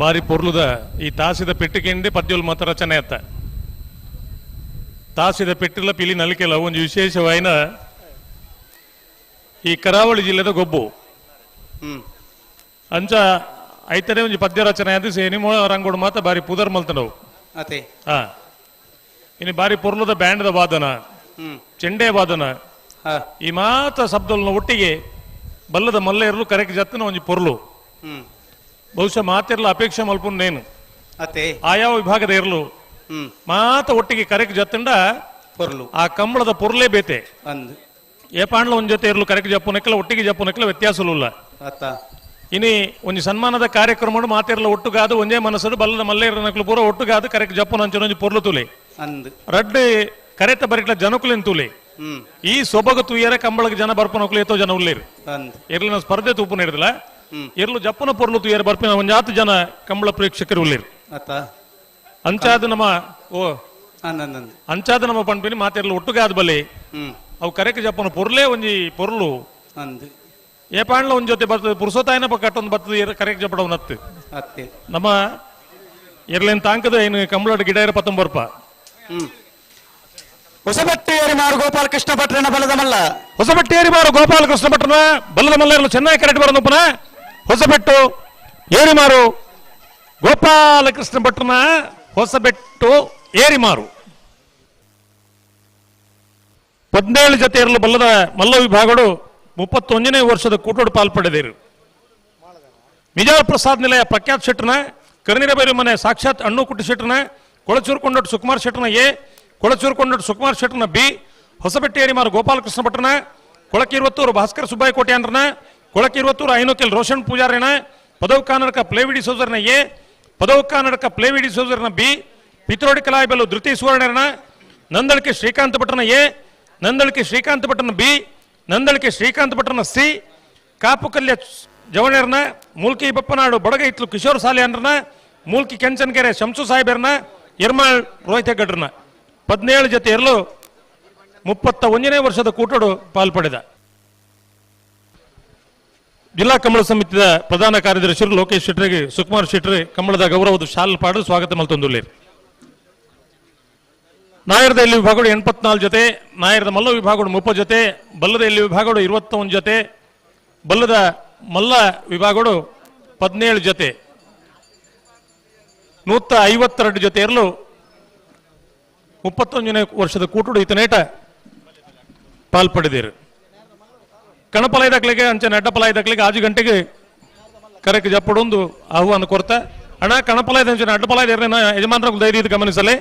ಬಾರಿ ಪೊರ್ಲುದ ಈ ತಾಸಿದ ಪೆಟ್ಟಿಗೆಂಡೆ ಪದ್ಯೊಲು ಮಾತ್ರ ರಚನೆ ಅತ್ತ ತಾಸಿದ ಪೆಟ್ಟಿಲ ಪಿಲಿ ನಲಿಕೆಲ ಒಂದು ವಿಶೇಷವಾಯಿನ ಈ ಕರಾವಳಿ ಜಿಲ್ಲೆದ ಗೊಬ್ಬು ಅಂಚ ಐತನೇ ಒಂಜಿ ಪದ್ಯ ರಚನೆ ಅದು ಸೇನಿ ರಂಗೋಡು ಮಾತ್ರ ಬಾರಿ ಪುದರ್ ಮಲ್ತನವು. ಹಾ ಇನ್ನು ಬಾರಿ ಪೊರ್ಲುದ ಬ್ಯಾಂಡ್ದ ವಾದನ ಚೆಂಡೆ ವಾದನ ಈ ಮಾತ ಶಬ್ದಗಳನ್ನ ಒಟ್ಟಿಗೆ ಬಲ್ಲದ ಮಲ್ಲ ಇರಲು ಕರೆಕ್ ಜತ್ತನ ಒಂಜಿ ಪೊರ್ಲು ಬಹುಶಃ ಮಾತಿರ್ಲ ಅಪೇಕ್ಷೆ ಮಲ್ಪುನ್ ನೇನು ಆಯಾ ವಿಭಾಗದ ಇರಲು ಮಾತ ಒಟ್ಟಿಗೆ ಕರೆಕ್ ಜತ್ತಂಡ ಪೊರ್ಲು ಆ ಕಂಬಳದ ಪೊರ್ಲೇ ಬೇತೆ ಏಪಾಂಡ್ಲ ಒಂದ್ ಜೊತೆ ಇರಲು ಕರೆಕ್ ಜಪ್ಪುನಕ್ಕೆಲ್ಲ ಒಟ್ಟಿಗೆ ಜಪ್ಪುನಕ್ಕೆಲ್ಲ ವ್ಯತ್ಯಾಸಲುಲ್ಲ. ಇನಿ ಒಂಜಿ ಸನ್ಮಾನದ ಕಾರ್ಯಕ್ರಮ ಮಾತಿರ್ಲ ಒಟ್ಟುಗಾದು ಒಂಜೇ ಮನಸ್ಸು ಬಲ್ಲದ ಮಲ್ಲ ಇರನಕ್ಲು ಪೂರ ಒಟ್ಟುಗಾದು ಕರೆಕ್ ಜಪ್ಪುನ ಅಂಚನ ಒಂಜಿ ಪೊರ್ಲು ತುಲೆ ರಡ್ಡು ಕರೆತ ಬರಿಟ್ಲ ಜನಕುಲೆನ್ ತುಲೆ ಈ ಸೊಬಗು ತುಯ್ಯರ ಕಂಬಳಕ್ಕೆ ಜನ ಬರ್ಪನಕ್ಲು ಏತೋ ಜನ ಉಲ್ಲೇರು ಇರ್ಲಿನ ಸ್ಪರ್ಧೆ ತೂಪು ನೀಡಿದಿಲ್ಲ ಇರ್ಲು ಜಪ್ಪನ ಪೊರ್ಲು ತುಯ್ಯರ ಬರ್ಪಿನ ಒಂಜಾತು ಜನ ಕಂಬಳ ಪ್ರೇಕ್ಷಕರು ಉಲ್ಲೇರು. ಅಂಚಾದ ನಮ್ಮ ಓ ಅಂಚಾದ ನಮ್ಮ ಪಂಪಿನಿ ಮಾತಿರ್ಲು ಒಟ್ಟುಗಾದ ಬಲೆ ಅವು ಕರೆಕ್ ಜಪ್ಪನ ಪೊರ್ಲೇ ಒಂಜಿ ಪೊರ್ಲು ಏಪಾಂಡ್ಲ ಒಂದ್ ಜೊತೆ ಬರ್ತದೆ ಪುರುಸೋತಾಯನ ಕಟ್ಟೊಂದು ಬರ್ತದೆ ಕರೆಕ್ ಜಪ್ಪಡವನತ್ತು ನಮ್ಮ ಇರ್ಲೇನ್ ತಾಂಕದ ಏನು ಕಂಬಳದ ಗಿಡ ಇರ ಪತ್ತೊಂಬರ್ಪ. ಹೊಸಬಟ್ಟೇರಿ ಮಾರು ಗೋಪಾಲಕೃಷ್ಣ ಭಟ್ರನ ಬಲದ ಮಲ್ಲ. ಹೊಸಬಟ್ಟೇರಿ ಮಾರು ಗೋಪಾಲಕೃಷ್ಣ ಭಟ್ರನ ಬಲದ ಮಲ್ಲ ಇರಲು ಚೆನ್ನಾಗಿ ಕರೆಕ್ಟ್ ಬರೋದಪ್ಪನ. ಹೊಸಬೆಟ್ಟು ಏರಿಮಾರು ಗೋಪಾಲಕೃಷ್ಣ ಭಟ್ರನ ಹೊಸಬೆಟ್ಟು ಏರಿಮಾರು 17 ಜೊತೆ ಇರಲು ಬಲ್ಲದ ಮಲ್ಲ ವಿಭಾಗಗಳು 31ನೇ ವರ್ಷದ ಕೂಟೋಡು ಪಾಲ್ಪಡೆದಿರು. ಮಿಜಾರ್ ಪ್ರಸಾದ್ ನಿಲಯ ಪ್ರಖ್ಯಾತ್ ಶೆಟ್ಟನ ಕರ್ನಿರಬೈರು ಮನೆ ಸಾಕ್ಷಾತ್ ಅಣ್ಣು ಕುಟ್ಟಿ ಶೆಟ್ಟರ್ನ, ಕೊಳಚೂರು ಕೊಂಡೊಟ್ಟು ಸುಕುಮಾರ್ ಶೆಟ್ಟರ್ನ ಎ, ಕೊಳಚೂರು ಕೊಂಡೊಟ್ಟು ಸುಕುಮಾರ್ ಶೆಟ್ಟರ್ನ ಬಿ, ಹೊಸಬೆಟ್ಟೇರಿಮಾರು ಗೋಪಾಲಕೃಷ್ಣ ಭಟ್ರನ, ಕೊಳಕಿರುವತ್ತೂರು ಭಾಸ್ಕರ್ ಸುಬ್ಬಾಯ ಕೋಟ್ಯಾನ್ರನ, ಕೊಳಕಿರುವತ್ತೂರು ಐನೋಕೆಲ್ ರೋಷನ್ ಪೂಜಾರಿನ, ಪದವು ಕಾನಡಕ ಪ್ಲೇವಿಡಿ ಸೋದರನ ಎ, ಪದವು ಕಾನಡಕ ಪ್ಲೇವಿಡಿ ಸೋದರನ ಬಿ, ಪಿತ್ರೋಡಿ ಕಲಾಯಿಬೆಲ್ಲು ಧೃತಿ ಸುವರ್ಣರನ, ನಂದಳಿಕೆ ಶ್ರೀಕಾಂತ ಭಟ್ರನ ಎ, ನಂದಳಿಕೆ ಶ್ರೀಕಾಂತ ಭಟ್ರನ ಬಿ, ನಂದಳಿಕೆ ಶ್ರೀಕಾಂತ ಭಟ್ರನ ಸಿ, ಕಾಪುಕಲ್ಯ ಜವಣರನ, ಮೂಲ್ಕಿ ಬಪ್ಪನಾಡು ಬಡಗೈತ್ಲು ಕಿಶೋರ್ ಸಾಲಿಯನ್ರನ, ಮೂಲ್ಕಿ ಕೆಂಚನಕೆರೆ ಶಂಸು ಸಾಹೇಬರ್ನ, ಎರ್ಮಾಳ್ ರೋಹಿತ ಗಡ್ರನ 17 ಜೊತೆ ಎರಲು 31ನೇ ವರ್ಷದ ಕೂಟಡು ಪಾಲ್ಪಡೆದ. ಜಿಲ್ಲಾ ಕಂಬಳ ಸಮಿತಿಯ ಪ್ರಧಾನ ಕಾರ್ಯದರ್ಶಿರು ಲೋಕೇಶ್ ಶೆಟ್ಟರಿಗೆ ಸುಕುಮಾರ್ ಶೆಟ್ಟರಿ ಕಂಬಳದ ಗೌರವದ ಶಾಲ್ ಪಾಡು ಸ್ವಾಗತ ಮಲ್ತೊಂದುಲ್ಲೇರು. ನಾಯರದ ಎಲ್ಲಿ ವಿಭಾಗಗಳು 84 ಜೊತೆ, ನಾಯರದ ಮಲ್ಲ ವಿಭಾಗಗಳು 30 ಜೊತೆ, ಬಲ್ಲದ ಎಲ್ಲಿ ವಿಭಾಗಗಳು 21 ಜೊತೆ, ಬಲ್ಲದ ಮಲ್ಲ ವಿಭಾಗಗಳು 17 ಜೊತೆ, 152 ಜೊತೆ ಇರಲು 31ನೇ ವರ್ಷದ ಕೂಟುಡು ಇತನೇಟ ಪಾಲ್ಪಡೆದಿರು. ಕಣಪಲಾಯ್ದಕ್ಲಿಗೆ ಅಂಚನೆ ಅಡ್ಡಪಲಾಯ್ದಕ್ಲಿಗೆ 5 ಗಂಟೆಗೆ ಕರೆಕ್ ಜಪ್ಪಡೊಂದು ಆಹ್ವಾನ ಕೊರ್ತ. ಅಣ್ಣ ಕಣಪಲಾಯ್ದ ಅಂಚನೆ ಅಡ್ಡಪಲಾಯ್ದ ಯಜಮಾನರ ಧೈರ್ಯ ಗಮನಿಸಲೆ.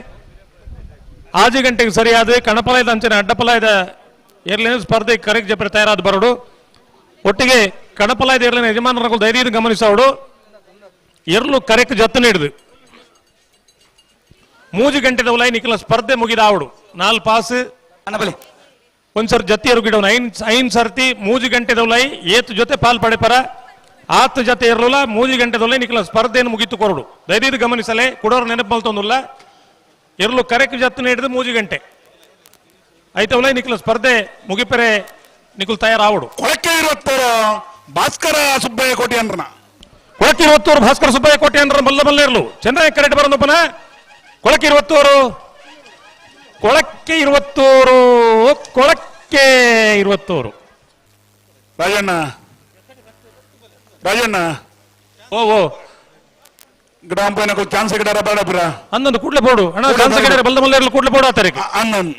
5 ಗಂಟೆಗೆ ಸರಿಯಾದ ಕಣಪಲಾಯ್ದ ಅಂಚನೆ ಅಡ್ಡಪಲಾಯ್ದ ಏರ್ಲೇನು ಸ್ಪರ್ಧೆ ಕರೆಕ್ ಜಪ್ಪರೆ ತಯಾರಾದ ಬರೋಡು. ಒಟ್ಟಿಗೆ ಕಣಪಲಾಯ್ದ ಏರ್ಲೇನ ಯಜಮಾನರ ಧೈರ್ಯ ಗಮನಿಸೋಡು. ಎರಲು ಕರೆಕ್ ಜತ್ತ ನೀಡಿದು 3 ಗಂಟೆದ ಉಲೈ ನಿಖಲ ಸ್ಪರ್ಧೆ ಮುಗಿದ ಆವಡು 4 ಪಾಸ್ ಒಂದ್ಸರ್ ಜೊತೆ ಗಿಡ 5 ಸರ್ತಿ 3 ಗಂಟೆದೊಲೈ ಏತು ಜೊತೆ ಪಾಲ್ ಪಡೆಪರ ಆತು ಜೊತೆ ಇರಲಿಲ್ಲ 3 ಗಂಟೆದೊಲೈ ನಿಖಲ ಸ್ಪರ್ಧೆಯನ್ನು ಮುಗಿತು ಕೊರಡು. ದಯವಿಟ್ಟು ಗಮನಿಸಲೆ ಕೊಡೋರು ನೆನಪು ಮಲ್ತೊಂದಿಲ್ಲ. ಎರಲು ಕರೆಕ್ ಜತ್ತು ನೀಡಿದ 3 ಗಂಟೆ ಐತವಲೈ ನಿಖಲ ಸ್ಪರ್ಧೆ ಮುಗಿಪರೆ ನಿಖಲ್ ತಯಾರಾವಡು. ಕೊಳಕೆ ಇರುವತ್ತೂರು ಭಾಸ್ಕರ ಸುಬ್ಬಯ್ಯ ಕೋಟಿ ಅಂದ್ರನ, ಕೊಳಕೆ ಇರುವತ್ತೂರು ಭಾಸ್ಕರ ಸುಬ್ಬಯ್ಯ ಕೋಟಿ ಅಂದ್ರ ಮಲ್ಲ ಮಲ್ಲ ಇರಲು ಚಂದ್ರ ಕರೆಕ್ಟ್ ಬರೋದಪ್ಪನ. ಕೊಳಕೆ ಇರುವತ್ತೂರು, ಕೊಳಕ್ಕೆ ಇರುವತ್ತೂರು, ಕೊಳಕ್ಕೆ ಇರುವತ್ತೂರು. ರಾಜಣ್ಣ ರಾಜಣ್ಣ ಓ ಓ ಗ್ರಾಮ ಚಾನ್ಸ್ ಗಿಡ ಬೇಡ ಪುರ ಅಂದೊಂದು ಕೂಡ್ಲೆ ಬೋಡು ಅಣ್ಣ, ಚಾನ್ಸ್ ಗಿಡ ಬಲ್ದ ಮಲ್ಲ ಇರಲು ಕೂಡ್ಲೆ ಬೋಡು ಆತರಿಗೆ. ಅನ್ನೊಂದು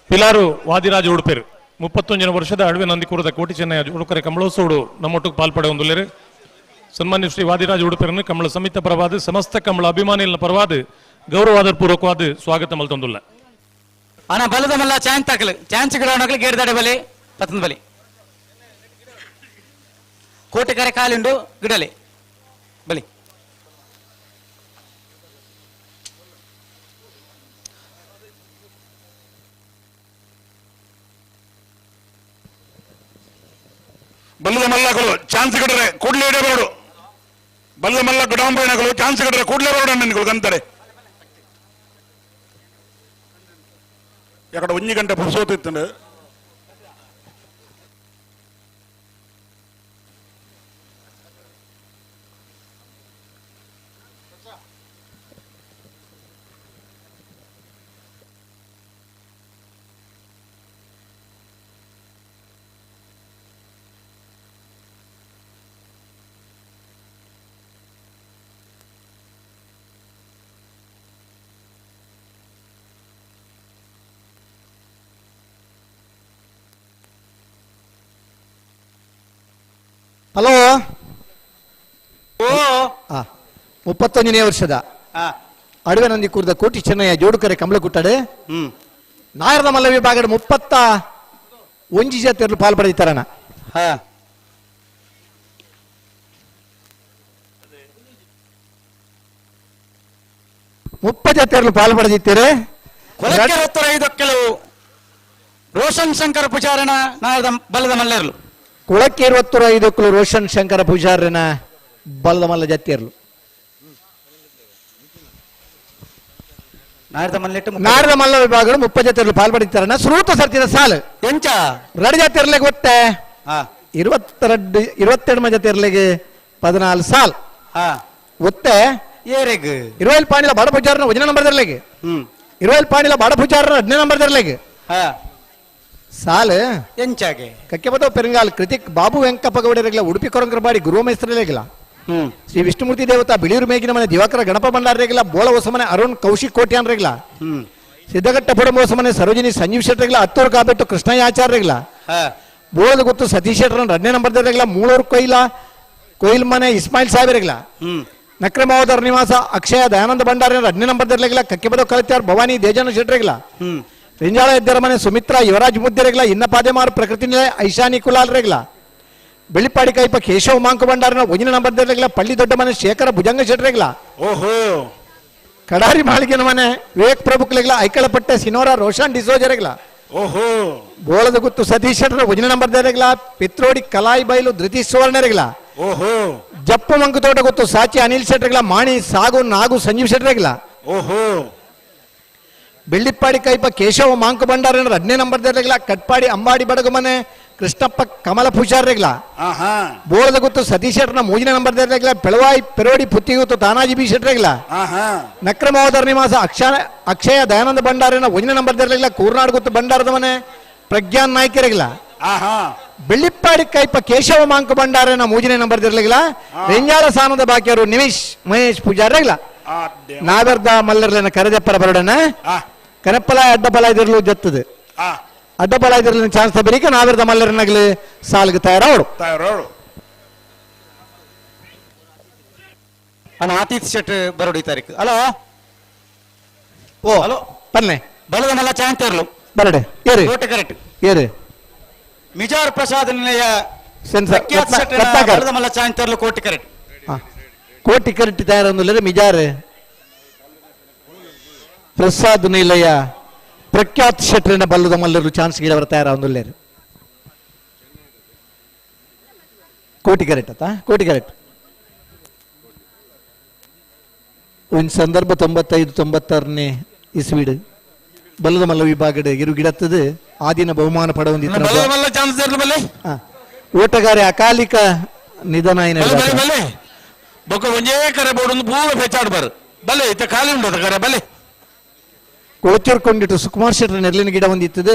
ಪಿಲಾರು ವಾದಿರಾಜ ಉಡುಪೇರು 31 ವರ್ಷದ ಅಡವೆ ನಂದಿಕೂರದ ಕೋಟಿ ಚೆನ್ನಯ್ಯ ಉಡುಕರೆ ಕಮಲೋತ್ಸವಡು ನಮ್ಮೊಟ್ಟಿಗೆ ಪಾಲ್ಪಡೆ ಹೊಂದುಲ್ಲೇರು. ಸನ್ಮಾನ್ಯ ಶ್ರೀ ವಾದಿರಾಜ ಉಡುಪೇರನ್ನು ಕಮಲ ಸಮಿತಿ ಪರವಾದ ಸಮಸ್ತ ಕಮಲ ಅಭಿಮಾನಿಗಳ ಪರವಾದ ಗೌರವಾದರ ಪೂರ್ವಕವಾದ ಸ್ವಾಗತ ಮಲ್ತೊಂದುಲ್ಲ. ಅಣ್ಣ ಬಲದ ಮಲ್ಲ ಚಾನ್ಸ್ ತಾಕಲು ಚಾನ್ಸ್ ಗಿಡವನಕಲು ಗೇಡ್ದಾಡೆ ಬಲಿ ಪತ್ತಂದ ಬಲಿ ಕೋಟೆ ಕರೆ ಕಾಲುಂಡು ಗಿಡಲೆ ಬಲಿ. ಬಲ್ಲದ ಮಲ್ಲಗಳು ಚಾನ್ಸ್ ಗಿಡರೆ ಕೂಡ್ಲೆ ಇಡಬೇಡು. ಬಲ್ಲ ಮಲ್ಲ ಗುಡಾಂಬೈನಗಳು ಚಾನ್ಸ್ ಗಿಡರೆ ಕೂಡ್ಲೆ ಬರೋಡು ಅಣ್ಣನಿಗಳು ಅಂತಾರೆ. ಯಾಕಡೆ 1 ಗಂಟೆ ಪುರ್ಸೋತಿತ್ತು. ಹಲೋ 31ನೇ ವರ್ಷದ ಅಡವೆ ನಂದಿ ಕೂರ್ದ ಕೋಟಿ ಚೆನ್ನಯ್ಯ ಜೋಡುಕರೆ ಕಮಲಕುಟ್ಟಡೆ ನಾಯರದ ಮಲ್ಲ ವಿಭಾಗದ 31 ಜಾತಿಯರು ಪಾಲ್ ಪಡೆದಿತ್ತಾರಣ. 30 ಜಾತಿಯರು ಪಾಲ್ ಪಡೆದಿತ್ತಾರೆ. ಕೆಲವು ರೋಷನ್ ಶಂಕರ ಪೂಜಾರನ ನಾಯರದ ಬಲದ ಮಲ್ಲೆರ್ಲು. ಕುಳಕ್ಕೆ 25 ರೋಷನ್ ಶಂಕರ ಪೂಜಾರನ ಬಲದ ಮಲ್ಲ ಜಾತಿಯರ್ಲು. ನಾರದ ಮಲ್ಲ ವಿಭಾಗಗಳು 30 ಜಾತಿಯರ್ಲು ಪಾಲ್ ಪಡೆದಿತ್ತಾರಣ. ಸುರೂತ ಸರ್ತಿದ ಸಾಲು ಎಂಚ 2 ಜಾತಿಯರ್ಲೆಗೆ ಒತ್ತೆ 22 22 ಜಾತಿಯರ್ಲೆಗೆ 14 ಸಾಲ್ ಒತ್ತೆ ಏರೆಗ್ 20 ಪಾಣಿಲ ಬಾಡ ಪೂಜಾರನ 1 ನಂಬರ್ ದರ್ಲೆಗೆ 20 ಪಾಣಿಲ ಬಾಡ ಪೂಜಾರನ 15 ನಂಬರ್ ದರ್ಲೆಗೆ ಸಾಲು ಎಂಚಾಗೆ ಕಕ್ಕೆಬದ ಪೆರಂಗಾಲ್ ಕೃತಿಕ್ ಬಾಬು ವೆಂಕಪ್ಪ ಗೌಡರಿಗಲ ಉಡುಪಿ ಕೊರಂಕರಬಾಡಿ ಗುರುವ ಮೈಸೂರಲೇಗಿಲ್ಲ ಶ್ರೀ ವಿಷ್ಣುಮೂರ್ತಿ ದೇವತಾ ಬಿಳಿಯೂರು ಮೇಗಿನ ಮನೆ ದಿವಾಕರ ಗಣಪ ಭಂಡಾರರೇಗಿಲ್ಲ ಬೋಳ ಹೊಸಮನೆ ಅರುಣ್ ಕೌಶಿಕ್ ಕೋಟ್ಯಾನ್ರೇಗಿಲ್ಲ ಸಿದ್ದಘಟ್ಟ ಪುಡಂಬ ಹೊಸಮನೆ ಸರೋಜಿನಿ ಸಂಜೀವ್ ಶೆಟ್ಟರಿಗಿಲ್ಲ ಹತ್ತೂರು ಕಾಬೆಟ್ಟು ಕೃಷ್ಣಯ್ಯ ಆಚಾರ್ಯರಿಗಿಲ್ಲ ಬೋಳದ ಗೊತ್ತು ಸತೀಶ್ ಶೆಟ್ಟರ್ 2ನೇ ನಂಬರ್ ದರ್ಲೆಗಿಲ್ಲ ಮೂಳೂರು ಕೊಯ್ಲ ಕೊಯಿಲ್ ಮನೆ ಇಸ್ಮಾಯಿಲ್ ಸಾಹೇಬರಿಗ್ಲ ನಕ್ರಮಾವದರ್ ನಿವಾಸ ಅಕ್ಷಯ ದಯಾನಂದ ಭಂಡಾರಿ 2ನೇ ನಂಬರ್ ದರ್ಲೆಗ್ಲ ಕಕ್ಕಿಬದ ಕಲಿತಾರ್ ಭವಾನಿ ದೇಜನ ಶೆಟ್ರಿಗ್ಲ ರಿಂಜಾಳ ಎದ್ದರ ಮನೆ ಸುಮಿತ್ರಾ ಯುವರಾಜ್ ಮುದ್ದೆರೆಗ್ಲ ಇನ್ನ ಪಾದೆಮಾರು ಪ್ರಕೃತಿ ನಿಲಯ ಐಶಾನಿ ಕುಲಾಲ್ ರೆಗ್ಲ ಬೆಳ್ಳಿಪಾಡಿ ಕೈಪ ಕೇಶವ ಮಾಂಕು ಭಂಡಾರನ 1ನೇ ನಂಬರ್ ದರ್ಲೆಗ್ಲ ಪಳ್ಳಿ ದೊಡ್ಡ ಮನೆ ಶೇಖರ ಭುಜಂಗ ಶೆಟ್ರೆಗ್ಲ ಓಹೋ ಕಡಾರಿ ಮಾಳಿಗೆನ ಮನೆ ವಿವೇಕ್ ಪ್ರಭುಕ್ಲೆಗ್ಲ ಐಕಳಪಟ್ಟೆ ಸಿನೋರಾ ರೋಷನ್ ಡಿಸೋಜರೆಗ್ಲ ಓಹೋ ಬೋಳದ ಗುತ್ತು ಸತೀಶ್ ಶೆಟ್ಟರ್ 1ನೇ ನಂಬರ್ ದರ್ಲೆಗ್ಲ ಪಿತ್ರೋಡಿ ಕಲಾಯಿ ಬೈಲು ಧೃತಿ ಸುವರ್ಣರೆಗ್ಲ ಓಹೋ ಜಪ್ಪು ಮಂಕುತೋಟ ಗೊತ್ತು ಸಾಚಿ ಅನಿಲ್ ಶೆಟ್ರೆಗ್ಲ ಮಾಣಿ ಸಾಗು ನಾಗು ಸಂಜೀವ್ ಶೆಟ್ರೆಗ್ಲ ಓಹೋ ಬೆಳ್ಳಿಪ್ಪಾಡಿ ಕೈಪ ಕೇಶವ ಮಾಂಕು ಭಂಡಾರ 2ನೇ ನಂಬರ್ ದರ್ಲೆಗ್ಲ ಕಟ್ಪಾಡಿ ಅಂಬಾಡಿ ಬಡಗು ಮನೆ ಕೃಷ್ಣಪ್ಪ ಕಮಲ ಪೂಜಾರ್ರೆಗ್ಲ ಬೋಳದ ಗುತ್ತು ಸತೀಶ್ ಶೆಟ್ಟರ್ನ 3ನೇ ನಂಬರ್ ದರ್ಲೆಗ್ಲ ಪೆಳವಾಯಿ ಪೆರೋಡಿ ಪುತ್ತಿಗುತ್ತು ತಾನಾಜಿ ಬಿ ಶೆಟ್ರೆಗ್ಲ ನಕ್ರಮಾವದರ್ ನಿವಾಸ ಅಕ್ಷಯ ದಯಾನಂದ ಭಂಡಾರಿನ 1ನೇ ನಂಬರ್ ದರ್ಲೆಗ್ಲ ಕೂರ್ನಾಡ್ ಗುತ್ತು ಭಂಡಾರದ ಮನೆ ಪ್ರಜ್ಞಾನ್ ನಾಯ್ಕರೆಗ್ಲ ಬೆಳ್ಳಿಪ್ಪಾಡಿ ಕೈಪ ಕೇಶವ ಮಾಂಕು ಭಂಡಾರನ 3ನೇ ನಂಬರ್ ದಿರ್ಲಿಗ್ಲ ರೆಂಜಾಳ ಸಾನದ ಬಾಕಿಯವರು ನಿಮಿಷ್ ಮಹೇಶ್ ಪೂಜಾರ್ರೆಗ್ಲ ನಾವೆರ್ದ ಮಲ್ಲರ್ಲೆನ ಕರೆದೆಪ್ಪರ ಬರಡನ ಕರೆಪ್ಪಲ ಅಡ್ಡಬಲ ಇದಿರ್ಲು ಜತ್ತದು ಅಡ್ಡಬಲ ಇದಿರ್ಲಿನ ಚಾನ್ಸ್ ತಬರಿಕ ನಾವೆರ್ದ ಮಲ್ಲರ್ನಗ್ಲಿ ಸಾಲ್ಗೆ ತಯಾರವಳು ತಯಾರವಳು. ಅಣ್ಣ ಆತಿಥ್ ಶೆಟ್ ಬರೋಡಿ ತಾರೀಕು. ಹಲೋ ಓ ಹಲೋ ಪನ್ನೆ ಬಲದ ಮಲ್ಲ ಚಾನ್ಸ್ ತರಲು ಬರಡೆ ಏರಿ ಕೋಟೆ ಕರೆಕ್ಟ್ ಏರಿ ಮಿಜಾರ್ ಪ್ರಸಾದ್ ನಿಲಯ ಸೆನ್ಸರ್ ಪ್ರಖ್ಯಾತ್ ಶೆಟ್ಟನ ರತ್ನಾಕರ್. ಬಲದ ಮಲ್ಲ ಚಾನ್ಸ್ ತರಲು ಕೋಟೆ ಕರೆಕ್ಟ್. ಕೋಟಿ ಕರೆಕ್ಟ್ ತಯಾರೊಂದುಲ್ಲೆರ್ ಮಿಜಾರ್ ಪ್ರಸಾದ್ ನಿಲಯ ಪ್ರಖ್ಯಾತ್ ಶೆಟ್ಟರಿನ ಬಲ್ಲದ ಮಲ್ಲರು ಚಾನ್ಸ್ ಗಿಡವರ ತಯಾರೊಂದುಲ್ಲೆರ್ ಕೋಟಿ ಕರೆಕ್ಟ್ ಅತ್ತ ಕೋಟಿ ಕರೆಕ್ಟ್. ಒಂದು ಸಂದರ್ಭ 95 96ನೇ ಇಸ್ವಿಡ್ ಬಲ್ಲದ ಮಲ್ಲ ವಿಭಾಗದ ಇರು ಗಿಡತ್ತದು ಆದಿನ ಬಹುಮಾನ ಪಡವಂದಿತ್ತು. ಬಲ್ಲದ ಮಲ್ಲ ಚಾನ್ಸ್ ತರಲು ಬಲ್ಲೆ ಓಟಗಾರೆ ಅಕಾಲಿಕ ನಿಧನ ಏನ ಬಲ್ಲೆ ಬಲ್ಲೆ ಬಲ್ಲೆ ಬೊಕ್ಕ ಒಂಜೇ ಕರೆ ಬೋರ್ಡ್ ಪೂರ ಪೆಚ್ಚಾಡ್ ಬಾರು ಬಲ್ಲೆ ಇತ್ತ ಖಾಲಿ ಉಂಟು ಕರೆ ಬಲ್ಲೆ ಕೊಳಚೂರ್ಕೊಂಡಿಟ್ಟು ಸುಕುಮಾರ್ ಶೆಟ್ಟರ ನೆರಳಿನ ಗಿಡ ಹೊಂದಿತ್ತದು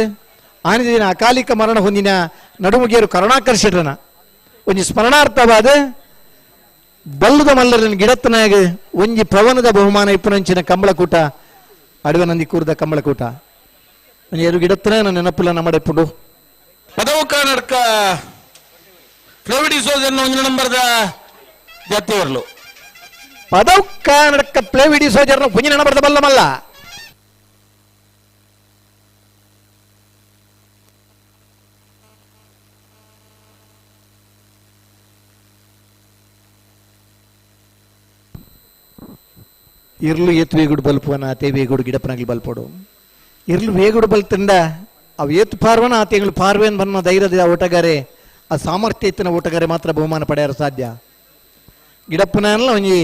ಆನಿದ ದಿನ ಅಕಾಲಿಕ ಮರಣ ಹೊಂದಿನ ನಡುಮುಗಿಯರು ಕರುಣಾಕರ್ ಶೆಟ್ಟರನ ಒಂಜಿ ಸ್ಮರಣಾರ್ಥವಾದ ಬಲ್ಲದ ಮಲ್ಲರನ ಗಿಡತ್ತನಾಗ ಒಂಜಿ ಪವನದ ಬಹುಮಾನ ಇಪ್ಪನಂಚಿನ ಕಂಬಳಕೂಟ ಅಡವೆ ನಂದಿ ಕೂರ್ದ ಕಂಬಳಕೂಟ ಒಂಜಿ ಎರಡು ಗಿಡತ್ತನ ನೆನಪುಲ ನಮ್ಮಡೆಪ್ಪುಂಡು. ಪದವು ಕರ್ನಾಟಕ ಫ್ಲೋವಿಡ್ ಸೋಜನ್ ಒಂದು ನಂಬರ್ದ ಜತ್ತಿವರ್ಲು ಪದವು ಕರ್ನಾಟಕ ಪ್ಲೇವಿಡಿ ಸೋಜರ್ನ ಒಂಜಿ ನಂಬರ್ದ ಬಲ್ಲ ಮಲ್ಲ ಇರ್ಲು ಏತ್ ವೇಗುಡು ಬಲ್ಪುವನ ಆತೆ ವೇಗುಡು ಗಿಡಪ್ಪನಾಗ್ಲಿ ಬಲ್ಪೋಡು ಇರ್ಲು ವೇಗುಡು ಬಲ್ತಂಡ ಅವು ಏತ್ ಪಾರ್ವನ ಆತೆಗಳು ಪಾರ್ವೇನ್ ಬನ್ನ ಧೈರ್ಯದ ಓಟಗಾರೆ ಆ ಸಾಮರ್ಥ್ಯ ಇತ್ತಿನ ಓಟಗಾರೆ ಮಾತ್ರ ಬಹುಮಾನ ಪಡೆಯಲು ಸಾಧ್ಯ. ಗಿಡಪ್ಪನ ಒಂಜಿ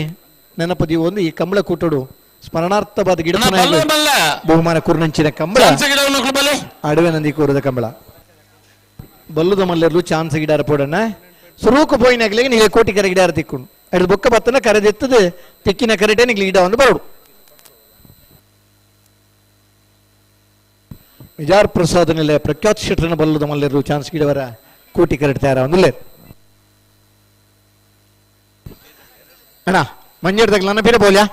ನೆನಪದಿ ಒಂದು ಈ ಕಂಬಳ ಕೂಟಡು ಸ್ಮರಣಾರ್ಥವಾದ ಗಿಡಪ್ಪನ ಬಹುಮಾನ ಕುರ್ನಂಚಿನ ಕಂಬಳ ಅಡವೆ ನಂದಿ ಕೂರದ ಕಂಬಳ ಬಲ್ಲುದ ಮಲ್ಲೆರ್ಲು ಚಾನ್ಸ್ ಗಿಡಾರ ಪೋಡಣ್ಣ ಸುರೂಕು ಪೋಯಿನಾಗ್ಲಿಗೆ ನೀವು ಕೋಟಿ ಕರೆ ಗಿಡಾರ ತಿಕ್ಕೊಂಡು ಅದ್ರ ಬೊಕ್ಕ ಬತ್ತನ ಕರೆದೆತ್ತದು ತಿಕ್ಕಿನ ಕರೆಟೆ ನಿಗ್ಲಿ ಗಿಡ ಒಂದು ಬರೋಡು. ವಿಜಾರ್ ಪ್ರಸಾದ್ ನಿಲಯ ಪ್ರಖ್ಯಾತ್ ಶೆಟ್ಟರನ ಬಲ್ಲದ ಮಲ್ಲೆರು ಚಾನ್ಸ್ ಗಿಡವರ ಕೋಟಿ ಕರೆಟ್ ತಯಾರ ಒಂದಿಲ್ಲ ಅಣ್ಣ ಮಂಜೇಡ್ದಾಗ ನನ್ನ ಪಿರ ಬೋಲ್ಯಾ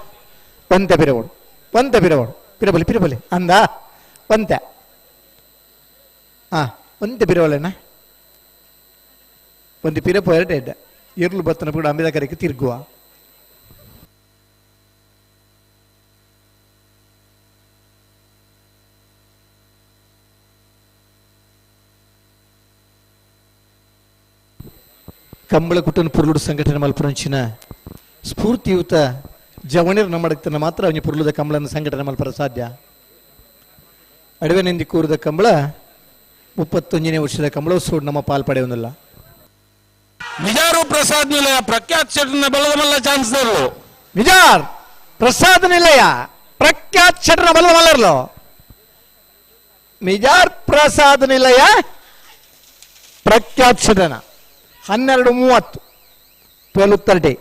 ಒಂತೆ ಪಿರಬೋಡು ಒಂತೆ ಪಿರಬೋಡು ಪಿರಬಲಿ ಪಿರಬಲಿ ಅಂದ ಒಂತೆ ಹಾ ಒಂತೆ ಪಿರವಲೆಣ್ಣ ಒಂದು ಪಿರಪು ಎರಟೆ ಇದ್ದ ಇರ್ಲು ಬತ್ತನ ಕೂಡ ಅಂಬಿದ ಕರೆಗೆ ತಿರುಗುವ ಕಂಬಳ ಕುಟನ್ ಪುರ್ಲುಡು ಸಂಘಟನೆ ಮಲ್ಪುರಂಚಿನ ಸ್ಫೂರ್ತಿಯುತ ಜವಣಿರ್ ನಮ್ಮಡಕ್ತನ ಮಾತ್ರ ಅವನಿ ಪುರ್ಲುದ ಕಂಬಳನ್ನು ಸಂಘಟನೆ ಮಲ್ಪರ ಸಾಧ್ಯ. ಅಡವೆನೆಂದಿ ಕೂರದ ಕಂಬಳ 31ನೇ ವರ್ಷದ ಕಂಬಳೋತ್ಸವ ನಮ್ಮ ಪಾಲ್ಪಡೆಯವನಲ್ಲ. ನಿಜಾರು ಪ್ರಸಾದ್ ನಿಲಯ ಪ್ರಖ್ಯಾತ್ ಶೆಟ್ಟರ್ನ ಬಲದ ಮಲ್ಲ ಚಾನ್ಸ್ ತರಲು ನಿಜಾರ್ ಪ್ರಸಾದ್ ನಿಲಯ ಪ್ರಖ್ಯಾತ್ ಶೆಟ್ಟರ್ನ ಬಲದ ಮಲ್ಲರ್ಲು ನಿಜಾರ್ ಪ್ರಸಾದ್ ನಿಲಯ ಪ್ರಖ್ಯಾತ್ ಶೆಟ್ಟರ್ನ 12:30 12:30.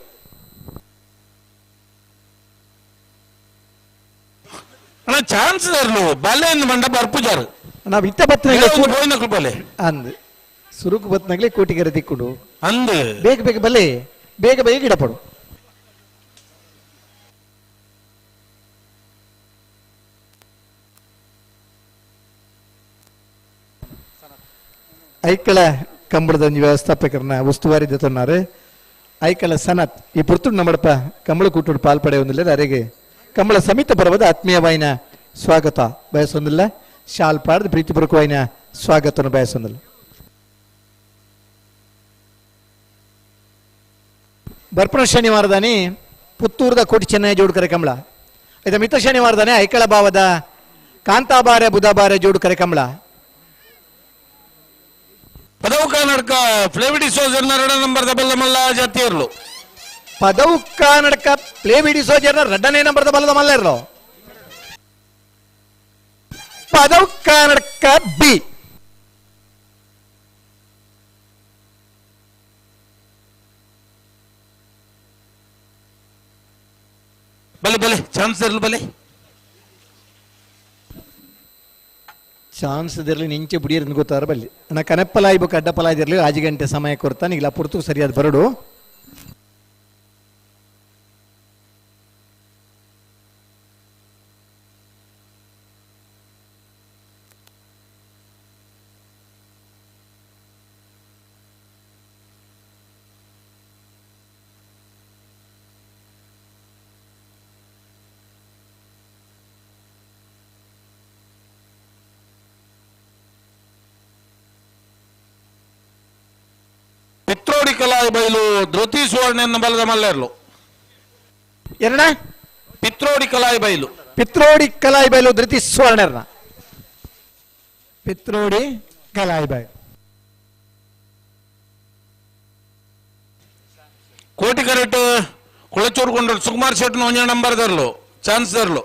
ಅಣ್ಣ ಚಾನ್ಸ್ ತರಲು ಬಲೆ ಮಂಡ ಬರ್ಪುಜಾರು ನಾವು ಇತ್ತ ಬತ್ತನಾಗಲೇ ಬಲೆ ಅಂದ್ ಸುರುಕು ಬತ್ತನಾಗಲೇ ಕೋಟಿಗೆರೆ ತಿಕ್ಕೊಂಡು ಅಂದ್ ಬೇಗ ಬೇಗ ಬಲೆ ಬೇಗ ಬೇಗ ಗಿಡಪಡು. ಐಕಳ ಕಂಬಳದ ವ್ಯವಸ್ಥಾಪಕರನ್ನ ಉಸ್ತುವಾರಿ ತన్నారు ಐಕಳ ಸನತ್ ಈ ಪುರ್ತುಡು ನಮ್ಮಡಪ ಕಂಬಳ ಕೂಟುಡು ಪಾಲ್ಪಡೆ ಹೊಂದಿಲ್ಲ ಅರೆಗೆ ಕಂಬಳ ಸಮಿತ ಪರ್ವದ ಆತ್ಮೀಯವಾಯಿನ ಸ್ವಾಗತ ಬಯಸೊಂದಿಲ್ಲ ಶಾಲ್ ಪಾಡ್ದು ಪ್ರೀತಿಪೂರ್ವಕವಾಯಿನ ಸ್ವಾಗತವನ್ನು ಬಯಸೊಂದಿಲ್ಲ. ಬರ್ಪಣ ಶನಿವಾರದಾನಿ ಪುತ್ತೂರದ ಕೋಟಿ ಚೆನ್ನೈ ಜೋಡು ಕರೆ ಕಂಬಳ ಇದು ಮಿತ ಶನಿವಾರದಾನೆ ಐಕಳ ಭಾವದ ಕಾಂತಾಬಾರೆ ಬುಧಬಾರೆ ಜೋಡು ಕರೆ ಕಂಬಳ. ಪದವು ಕರ್ನಾಟಕ ಫ್ಲೇವಿಡಿ ಸೋಜರ್ನ ಎರಡನೇ ನಂಬರ್ ಬಲ್ಲ ಮಲ್ಲ ಜಾತಿಯರ್ಲು. ಪದವು ಕರ್ನಾಟಕ ಫ್ಲೇವಿಡಿ ಸೋಜರ್ನ ಎರಡನೇ ನಂಬರ್ದ ಬಲ್ಲದ ಮಲ್ಲರ್ಲು. ಪದವು ಕರ್ನಾಟಕ ಬಿ. ಬಲೆ ಬಲೆ ಚಾನ್ಸ್ ಇರಲು ಬಲೆ ಚಾನ್ಸ್ ಇರಲಿ ನಿಂಚೆ ಬುಡಿಯರ್ ಗೊತ್ತಾರ ಬಲ್ಲಿ ನಾ ಕನೆಪ್ಪಲಾಯ್ಬೇಕು ಅಡ್ಡಪಲಾಯ್ದಿರಲಿ 5 ಗಂಟೆ ಸಮಯ ಕೊಡ್ತಾನೆ ಇಲ್ಲ ಪುರ್ತು ಸರಿಯಾದ ಬರಡು. ಪಿತ್ರೋಡಿ ಕಲಾಯಿ ಬೈಲು ಧೃತಿ ಸುವರ್ಣ ಬಲದ ಮಲ್ಲೇರ್ಲು. ಎರಡ ಪಿತ್ರೋಡಿ ಕಲಾಯಿ ಬೈಲು ಪಿತ್ರೋಡಿ ಕಲಾಯಿ ಬೈಲು ಧೃತಿ ಸುವರ್ಣರ್ನ ಪಿತ್ರೋಡಿ ಕಲಾಯಿ ಬೈಲು. ಕೋಟಿ ಕರೆಟ್ ಕುಳಚೂರು ಕೊಂಡ್ರು ಸುಕುಮಾರ್ ಶೆಟ್ನ ಒಂಜ ನಂಬರ್ ದರ್ಲು ಚಾನ್ಸ್ ದರ್ಲು.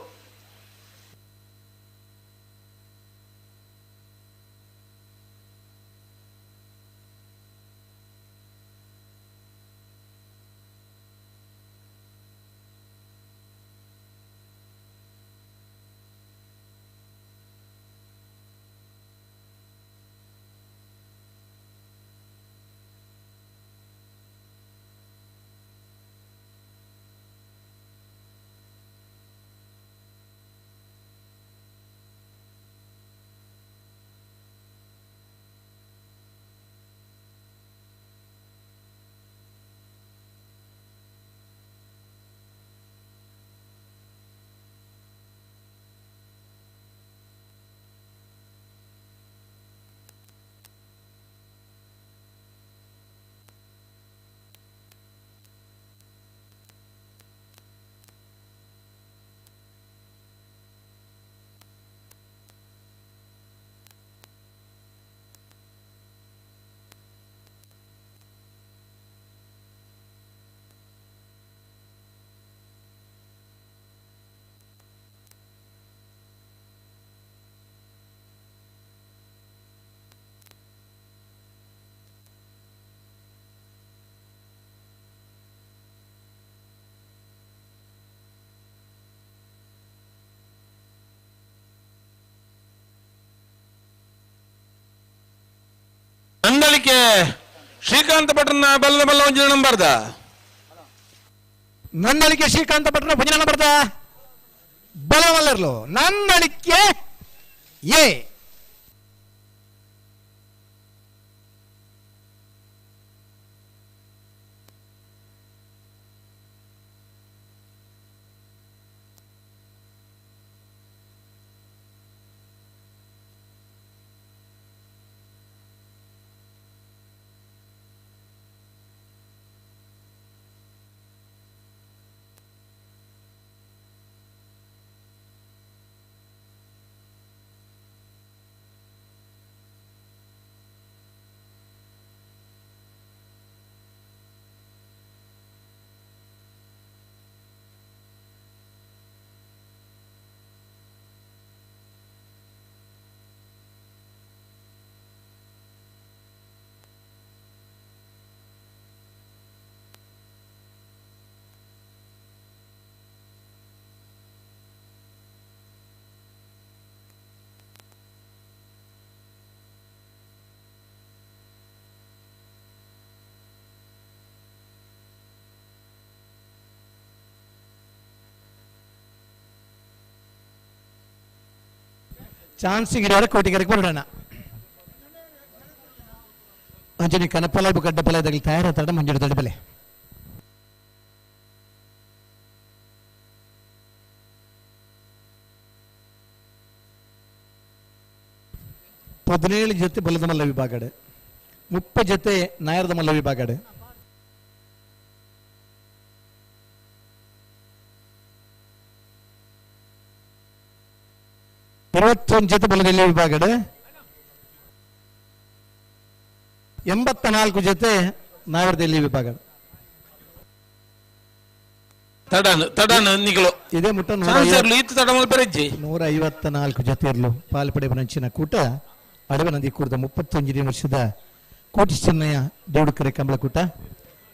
ನಂದಳಿಕೆ ಶ್ರೀಕಾಂತ ಭಟ್ರನ ಬಲ್ಲ ಬಲ್ಲ ಒಂಜಿ ನಂಬರ್ದ ನಂದಳಿಕೆ ಶ್ರೀಕಾಂತ ಭಟ್ರನ ಭಜನ ನಂಬರ್ದ ಬಲವಲ್ಲರ್ಲು ನಂದಳಿಕೆ ಎ. ಚಾನ್ಸ್ ಗಿಡವರ ಕೋಟಿಗರಿಗೆ ಬರೋಣ. ಅಂಜನಿ ಕನಪಲ ಗಡ್ಡಪಲ ತಯಾರ ತಡ ಮಂಜುಡ ತಡಬಲೆ. 17 ಜೊತೆ ಬಲದ ಮಲ್ಲ ವಿಭಾಗಡೆ, 30 ಜೊತೆ ನಾಯರದ ಮಲ್ಲ ವಿಭಾಗಡೆ. 21 ಜೊತೆ ಬಲದ ವಿಭಾಗಡೆ, 84 ಜೊತೆ ನಾಯರದಲ್ಲಿ ವಿಭಾಗ. ಇದೇ ಮುಟ್ಟ 154 ಜೊತೆ ಇರಲು ಪಾಲ್ಪಡೆಯ ಕೂಟ ಅಡವ ನಂದಿ ಕೂರ್ದ 31 ವರ್ಷದ ಕೋಟಿ ಚೆನ್ನಯ್ಯ ದೇವಡುಕರೆ ಕಂಬಳಕೂಟ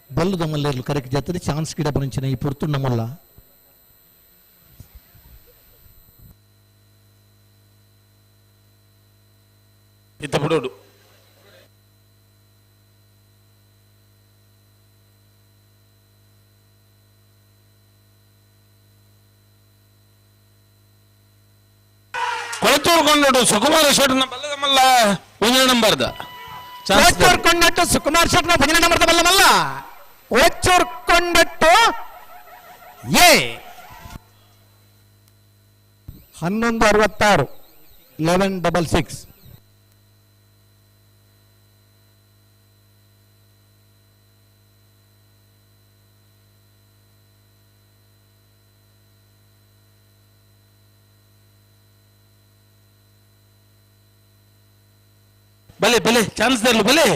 ಬಲ್ಲುದ ಮಲ್ಲೇರ್ಲು ಕರೆಕ್ ಜಾತ್ರೆ ಚಾನ್ಸ್ ಗಿಡ ಬನಂಚಿನ ಈ ಪೊರ್ತು ನಮ್ಮಲ್ಲ. ಇತ್ತ ಬಿಡೋಡು ಕೊಳಚೂರು ಕೊಂಡೋಡು ಸುಕುಮಾರ ಶೆಟ್ಟನ ಬಲ್ಲದ ಮಲ್ಲ ಒಂದನೇ ನಂಬರ್ದ. ಕೊಳಚೂರು ಕೊಂಡಟ್ಟು ಸುಕುಮಾರ್ ಶೆಟ್ಟನ ಒಂದನೇ ನಂಬರ್ದ ಬಲ್ಲ ಮಲ್ಲ. ಕೊಳಚೂರು ಕೊಂಡಟ್ಟು ಎ 1166 1166. ಬಲೆ ಬಲೆ ಚಾನ್ಸ್ ತರಲು ಬಲೆ.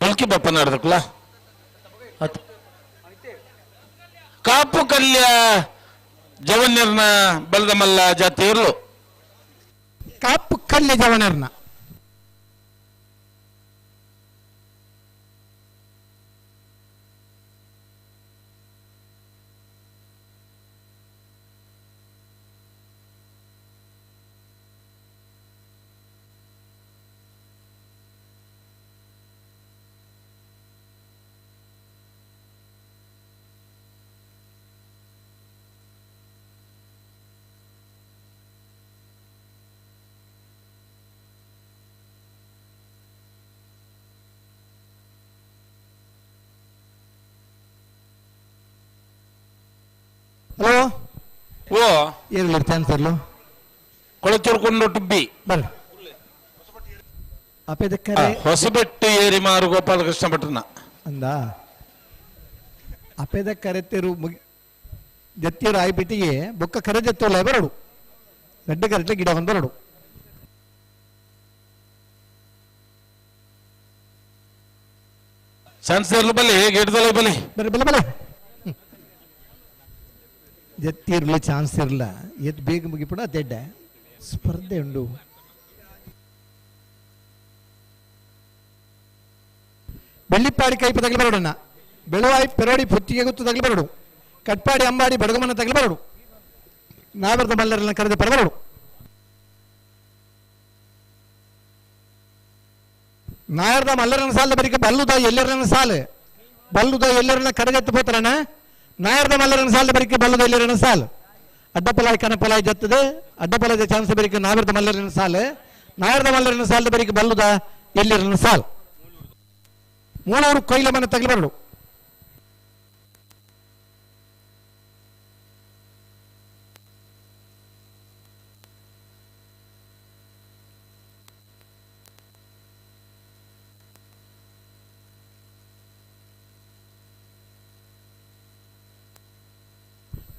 ಮುಲ್ಕಿ ಬಪ್ಪ ನಾಡ್ದಕ್ಕಲ್ಲ ಕಾಪು ಕಲ್ಯ ಜವನ್ಯರ್ನ ಬಲದ ಮಲ್ಲ ಜಾತಿಯವರು ಕಾಪು ಕಲ್ಯ ಜವನರ್ನ ಹಲೋ ಓ ಏಳು ಚಾನ್ಸರ್ಲು ಕೊಳಚೂರು ಕೊಂಡು ಟಿಬ್ಬಿ ಬರ್ರಿ ಅಪೇದಕ್ಕರೆ ಹೊಸಬೆಟ್ಟು ಏರಿ ಮಾರು ಗೋಪಾಲಕೃಷ್ಣ ಭಟ್ರನ ಅಂದ ಅಪೇದ ಕರೆತೆರು ಮುಗಿ ಜತ್ತಿಯರು ಆಯ್ಬಿಟ್ಟಿಗೆ ಬೊಕ್ಕ ಕರೆ ಜತ್ತೋಲ್ಲ ಬರಡು ಗಡ್ಡೆ ಕರೆಟ್ಲೆ ಗಿಡ ಒಂದು ಬರಡು. ಚಾನ್ಸರ್ಲು ಬಲೆ ಹೇಗೆ ಬಲೆ ಬರೆ ಬಲೆ ಬಲೆ ಜತ್ತಿರ್ಲ ಚಾನ್ಸ್ ಇರಲ್ಲ ಎದ್ದು ಬೇಗ ಮುಗಿಪಡ ದೆಡ್ಡ ಸ್ಪರ್ಧೆ ಉಂಡು. ಬೆಳ್ಳಿಪ್ಪಾಡಿ ಕೈಪ ತಗಲಿ ಬರೋಡಣ್ಣ, ಬೆಳುವಾಯಿ ಪೆರೋಡಿ ಪುತ್ತಿಗೆ ಗೊತ್ತು ತಗಲಿ ಬರೋಡು, ಕಟ್ಪಾಡಿ ಅಂಬಾಡಿ ಬಡಗಮನ ತಗಲಿ ಬರೋಡು, ನಾವರ್ದ ಮಲ್ಲರನ್ನ ಕರೆದ ಪರಬರೋಡು. ನಾಯರ್ದ ಮಲ್ಲರನ್ನ ಸಾಲ ಬರಿಕ ಬಲ್ಲುದ ಎಲ್ಲರನ್ನ ಸಾಲು ಬಲ್ಲುದ ಎಲ್ಲರನ್ನ ಕರೆದೆತ್ತು ಪೋತಾರಣ್ಣ. ನಾಯರ್ದ ಮಲ್ಲರನ್ನ ಸಾಲ ಬರಿಕೆ ಬಲ್ಲದ ಎಲ್ಲರನ್ನ ಸಾಲು ಅಡ್ಡಪಲಾಯ್ ಕನಪಲಾಯ್ ಜತ್ತದೆ ಅಡ್ಡಪಲಾಯ ಚಾನ್ಸ್ ಬರಿಕೆ ನಾವರ್ದ ಮಲ್ಲರನ್ನ ಸಾಲು ನಾಯರ್ದ ಮಲ್ಲರನ್ನ ಸಾಲದ ಬರಿಕೆ ಬಲ್ಲುದ ಎಲ್ಲರನ್ನ ಸಾಲು ಮೂಳೂರು ಕೊಯ್ಲ ಮನೆ ತಗಲಿ ಬರಡು.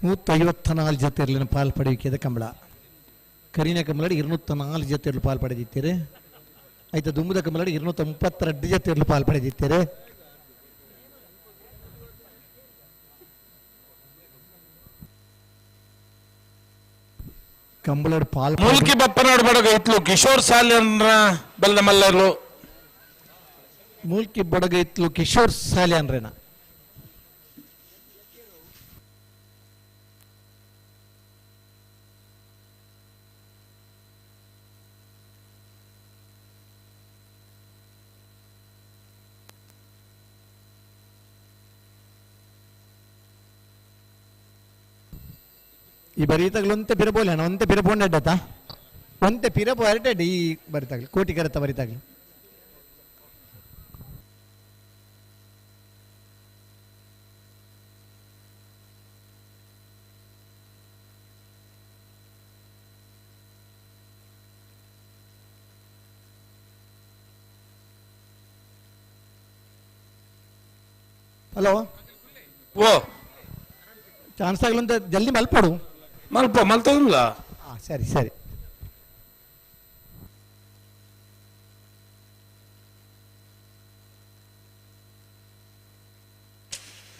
154 ಜೊತೆ ಇರಲಿನ ಪಾಲ್ ಪಡೆಯುವಿಕೆದ ಕಂಬಳ ಕರೀನ ಕಂಬಳಡಿ 204 ಜೊತೆ ಇರಲು ಪಾಲ್ ಪಡೆದಿತ್ತೀರಿ. ಆಯ್ತಾ ದುಂಬುದ ಕಂಬಳಡಿ 232 ಜೊತೆ ಇರಲು ಪಾಲ್ ಪಡೆದಿತ್ತೀರಿ. ಕಂಬಳಡ್ ಪಾಲ್ ಮುಲ್ಕಿ ಬಪ್ಪನಾಡು ಬಡಗ ಇತ್ಲು ಕಿಶೋರ್ ಸಾಲ್ಯನ್ರ ಬಲ್ದ ಮಲ್ಲರ್ಲು ಮೂಲ್ಕಿ ಬಡಗ ಇತ್ಲು ಕಿಶೋರ್ ಸಾಲ್ಯನ್ರೇನ. ಈ ಬರೀತಾಗಲು ಒಂತೆ ಪಿರ ಬೋಲೆ ಅಣ್ಣ, ಒಂತೆ ಪಿರ ಪೋಂಡೆಡ್ಡತ್ತ ಒಂತೆ ಪಿರ ಪೋರಟೆಡ್ ಈ ಬರಿತಾಗ್ಲಿ ಕೋಟಿ ಕರೆತ ಬರಿತಾಗ್ಲಿ. ಹಲೋ ಓ ಚಾನ್ಸ್ ಆಗಲಂತ ಜಲ್ದಿ ಮಲ್ಪಡು. ಮಲ್ಪ ಮಲ್ತದಿಲ್ಲ. ಹಾಂ ಸರಿ ಸರಿ.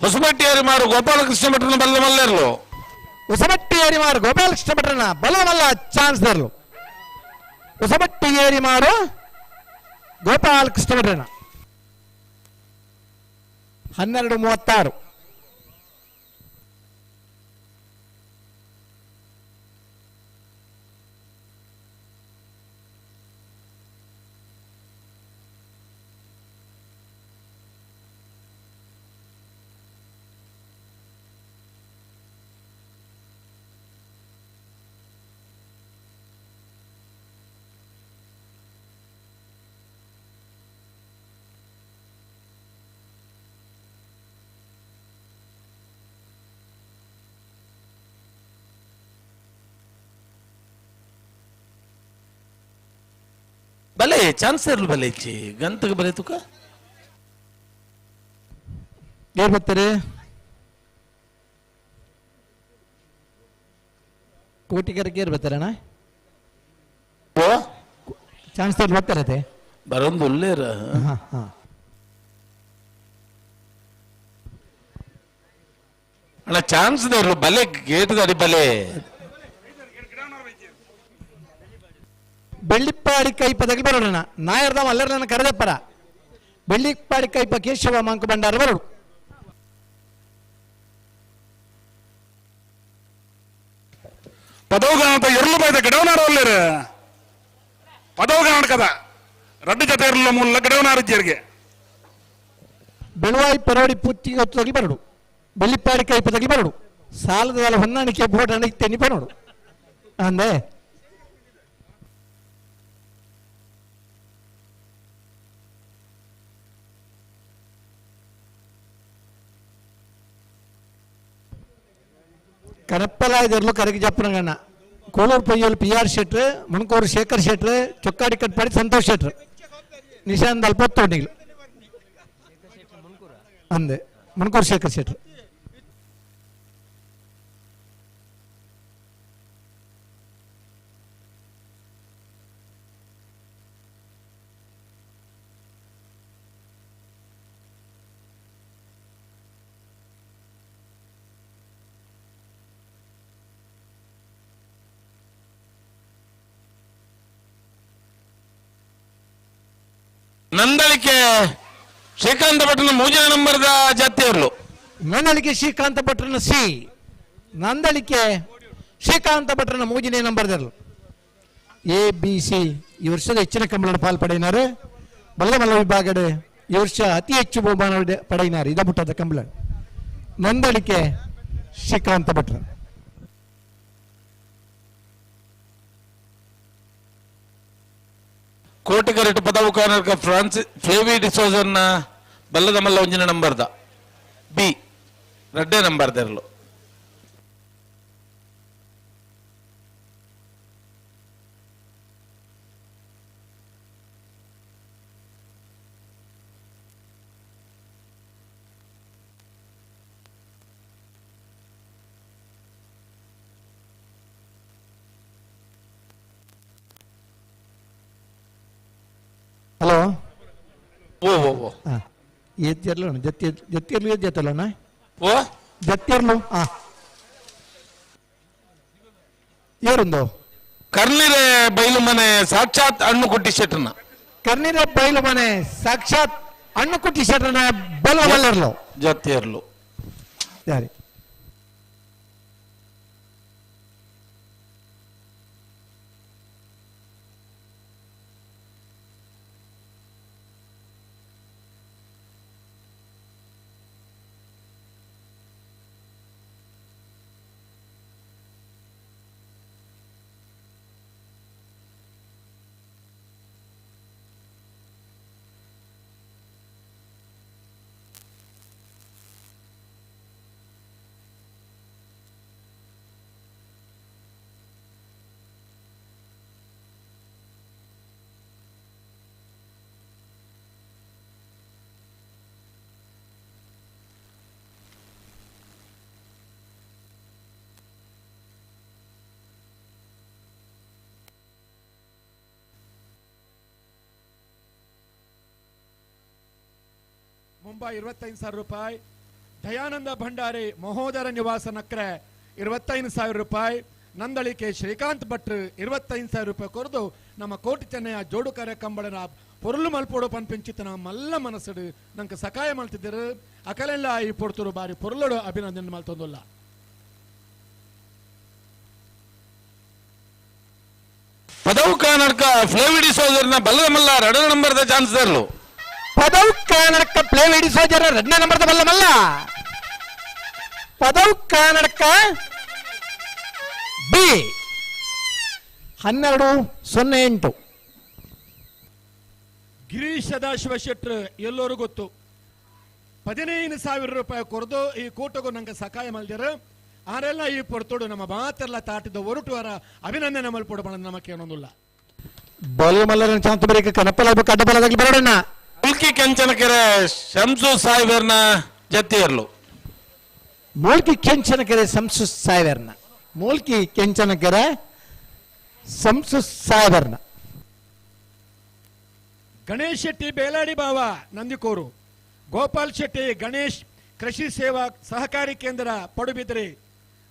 ಹೊಸಬಟ್ಟಿಯಾರಿ ಮಾರು ಗೋಪಾಲಕೃಷ್ಣ ಭಟ್ರನ ಬಲ್ಲ ಮಲ್ಲೇರ್ಲು. ಹೊಸಬಟ್ಟಿಯೇರಿ ಮಾರು ಗೋಪಾಲಕೃಷ್ಣ ಭಟ್ರನ ಬಲ ಮಲ್ಲ ಚಾನ್ಸ್ ದರ್ಲು. ಹೊಸಬಟ್ಟಿಯೇರಿ ಮಾರು ಗೋಪಾಲಕೃಷ್ಣ ಭಟ್ರನ 12:36. ಬಲೆ ಚಾನ್ಸ್ ಇರ್ಲು ಬಲೆ ಇಚ್ಚಿ ಗಂತಗೆ ಬಲೆ ತುಕ. ಏನ್ ಬರ್ತಾರೆ ಕೋಟಿಗರಿಗೆ ಏರ್ ಬರ್ತಾರಣ್ಣ? ಚಾನ್ಸ್ ತರ್ಲು ಬರ್ತಾರತೆ ಬರೊಂದು ಉಲ್ಲೇರ. ಹಾ ಹಾ. ಅಣ್ಣ ಚಾನ್ಸ್ ದರ್ಲು ಬಲೆ ಗೇಟ್ ದಡಿ ಬಲೆ. ಬೆಳ್ಳಿಪ್ಪಾಡಿ ಕೈಪದಾಗಿ ಬರೋಣ ನಾಯರ್ದ ಅಲ್ಲರ್ನ ಕರೆದಪ್ಪರ ಬೆಳ್ಳಿಪ್ಪಾಡಿ ಕೈಪ ಕೇಶವ ಮಾಂಕು ಭಂಡಾರ ಬರೋಡು. ಪದವು ಎರ್ಲು ಬೈದ ಗಡವನಾರ ಒಲ್ಲೇರು ಪದವು ಕದ ರಡ್ಡು ಜೊತೆ ಇರಲ್ಲ ಮೂಲ ಗಡವನಾರ ಜೇರಿಗೆ. ಬೆಳುವಾಯಿ ಪರೋಡಿ ಪುತ್ತಿಗೆ ಹೊತ್ತೋಗಿ ಬರಡು ಬೆಳ್ಳಿಪ್ಪಾಡಿ ಕೈಪದಾಗಿ ಬರಡು ಸಾಲದ ಹೊಂದಾಣಿಕೆ ಬೋರ್ಡ್ ಅಣಿಗ್ತೇನೆ ಬರೋಡು ಅಂದೆ. ಕನಪ್ಪಲಾಯದರ್ಲು ಕರಗಿ ಜಪ್ಪನಗಣ್ಣ ಕೋಳೂರು ಪೊಯ್ಯಲ್ ಪಿ ಆರ್ ಶೆಟ್ರು ಮುಣಕೂರು ಶೇಖರ್ ಶೆಟ್ರು ಚೊಕ್ಕಾಡಿ ಕಟ್ಪಾಡಿ ಸಂತೋಷ್ ಶೆಟ್ರು ನಿಶಾಂತ್ ಅಲ್ಪತ್ತೊಂಡಿಗ್ಲು ಅಂದೆ ಮುಣಕೂರು ಶೇಖರ್ ಶೆಟ್ರು. ನಂದಳಿಕೆ ಶ್ರೀಕಾಂತ ಭಟ್ರನ ಮೂಜನ ನಂಬರ್ದ ಜಾತಿಯವರು. ನಂದಳಿಕೆ ಶ್ರೀಕಾಂತ ಭಟ್ರನ ಸಿ ನಂದಳಿಕೆ ಶ್ರೀಕಾಂತ ಭಟ್ರನ ಮೂಜನೇ ನಂಬರ್ದರ್ಲು. ಎ ಬಿ ಸಿ ಈ ವರ್ಷದ ಹೆಚ್ಚಿನ ಕಂಬಳ ಪಾಲ್ ಪಡೆಯಿನಾರು. ಬಲ್ಲಮಲ್ಲ ವಿಭಾಗಡೆ ಈ ವರ್ಷ ಅತಿ ಹೆಚ್ಚು ಬಹುಮಾನ ಪಡೆಯಿನಾರು ಇದಬುಟ್ಟದ ಕಂಬಳ ನಂದಳಿಕೆ ಶ್ರೀಕಾಂತ ಭಟ್ರ. ಕೋಟಿಗರೆಟ್ ಪದವು ಕರ್ನಾಟಕ ಫ್ರಾನ್ಸಿ ಫ್ಲೇವಿ ಡಿಸೋಜನ್ನ ಬಲ್ಲದ ಮಲ್ಲ ಒಂಜಿನ ನಂಬರ್ದ ಬಿ ರಡ್ಡೆ ನಂಬರ್ದರ್ಲು. ಹಲೋ ಓ ಓ ಓ ಏದ್ಜರ್ಲು ಜತ್ತಿ ಜತ್ತಿರ್ಲು ಏದ್ಜತ್ತಲ್ಲಣ್ಣ? ಓ ಜತ್ತಿರ್ಲು ಹಾ ಏರೊಂದು ಕರ್ನಿರೆ ಬೈಲು ಮನೆ ಸಾಕ್ಷಾತ್ ಹಣ್ಣು ಕುಟ್ಟಿ ಶೆಟ್ರನ. ಕರ್ನಿರೆ ಬೈಲು ಮನೆ ಸಾಕ್ಷಾತ್ ಹಣ್ಣು ಕುಟ್ಟಿ ಶೆಟ್ರನ ಬಲ ಬಲ್ಲರ್ಲು ಜತ್ತಿರ್ಲು. ಸರಿ ಮುಂಬೈ 25,000 ರೂಪಾಯಿ. ದಯಾನಂದ ಭಂಡಾರಿ ಮಹೋದರ ನಿವಾಸ ನಕ್ರೆ 25,000 ರೂಪಾಯಿ. ನಂದಳಿಕೆ ಶ್ರೀಕಾಂತ್ ಭಟ್ರು 25,000 ರೂಪಾಯಿ ಕೊರದು ನಮ್ಮ ಕೋಟಿ ಚೆನ್ನಯ ಜೋಡುಕರೆ ಕಂಬಳನ ಪೊರುಳು ಮಲ್ಪೋಡು ಪನ್ಪಿಂಚಿತನ ಮಲ್ಲ ಮನಸ್ಸುಡು ನಂಗೆ ಸಕಾಯ ಮಾಡ್ತಿದ್ದರು. ಅಕಲೆಲ್ಲ ಈ ಪೊರ್ತರು ಬಾರಿ ಪೊರುಳಡು ಅಭಿನಂದನೆ ಮಲ್ತೊಂದುಲ್ಲ. ಪದವು ಕಾನಡ್ಕ ಫ್ಲೇವಿಡಿ ಸೋದರನ ಬಲ್ಲದ ಮಲ್ಲ ಎರಡನೇ ನಂಬರ್ದ ಚಾನ್ಸ್ ತರಲು. ಪದವು ಕಾನಡ್ಕ ಫ್ಲೇವಿಡಿ ಸೋದರ ಎರಡನೇ ನಂಬರ್ದ ಬಲ್ಲ ಮಲ್ಲ. ಪದವು ಕಾನಡ್ಕ ಬಿ 12.08. ಗಿರೀಶ್ ಸದಾಶಿವ ಶೆಟ್ರು ಎಲ್ಲರೂ ಗೊತ್ತು. 15,000 ರೂಪಾಯಿ ಕೊರದು ಈ ಕೂಟಗೂ ನಂಗೆ ಸಕಾಯ ಮಲ್ದಿರು. ಆರೆಲ್ಲ ಈ ಪೊರ್ತೋಡು ನಮ್ಮ ಮಾತೆಲ್ಲ ತಾಟಿದ ಒರಟುವರ ಅಭಿನಂದನೆ ಮಲ್ಪೋಡು ಬಣ ನಮಕ್ಕೆ ಏನೊಂದಿಲ್ಲ. ಬಲ್ ಮಲ್ಲರನ್ನ ಚಾಂತ ಬರೀಕ ಕನಪಲ ಅಡ್ಡ ಬಲದಾಗಿ ಬರೋಣ. ಮುಲ್ಕಿ ಕೆಂಚನಕೆರೆ ಶಂಸು ಸಾಹೇಬರ್ನ ಜತ್ತಿಯರ್ಲು. ಮೂಲ್ಕಿ ಕೆಂಚನಕೆರೆ ಶಂಸು ಸಾಹೇಬರ್ನ. ಮೂಲ್ಕಿ ಕೆಂಚನಕೆರೆ ಶಂಸು ಸಾಹೇಬರ್ನ. ಗಣೇಶ್ ಶೆಟ್ಟಿ ಬೇಲಾಡಿ ಬಾವ ನಂದಿಕೋರು, ಗೋಪಾಲ್ ಶೆಟ್ಟಿ ಗಣೇಶ್ ಕೃಷಿ ಸೇವಾ ಸಹಕಾರಿ ಕೇಂದ್ರ ಪಡುಬಿದ್ರಿ,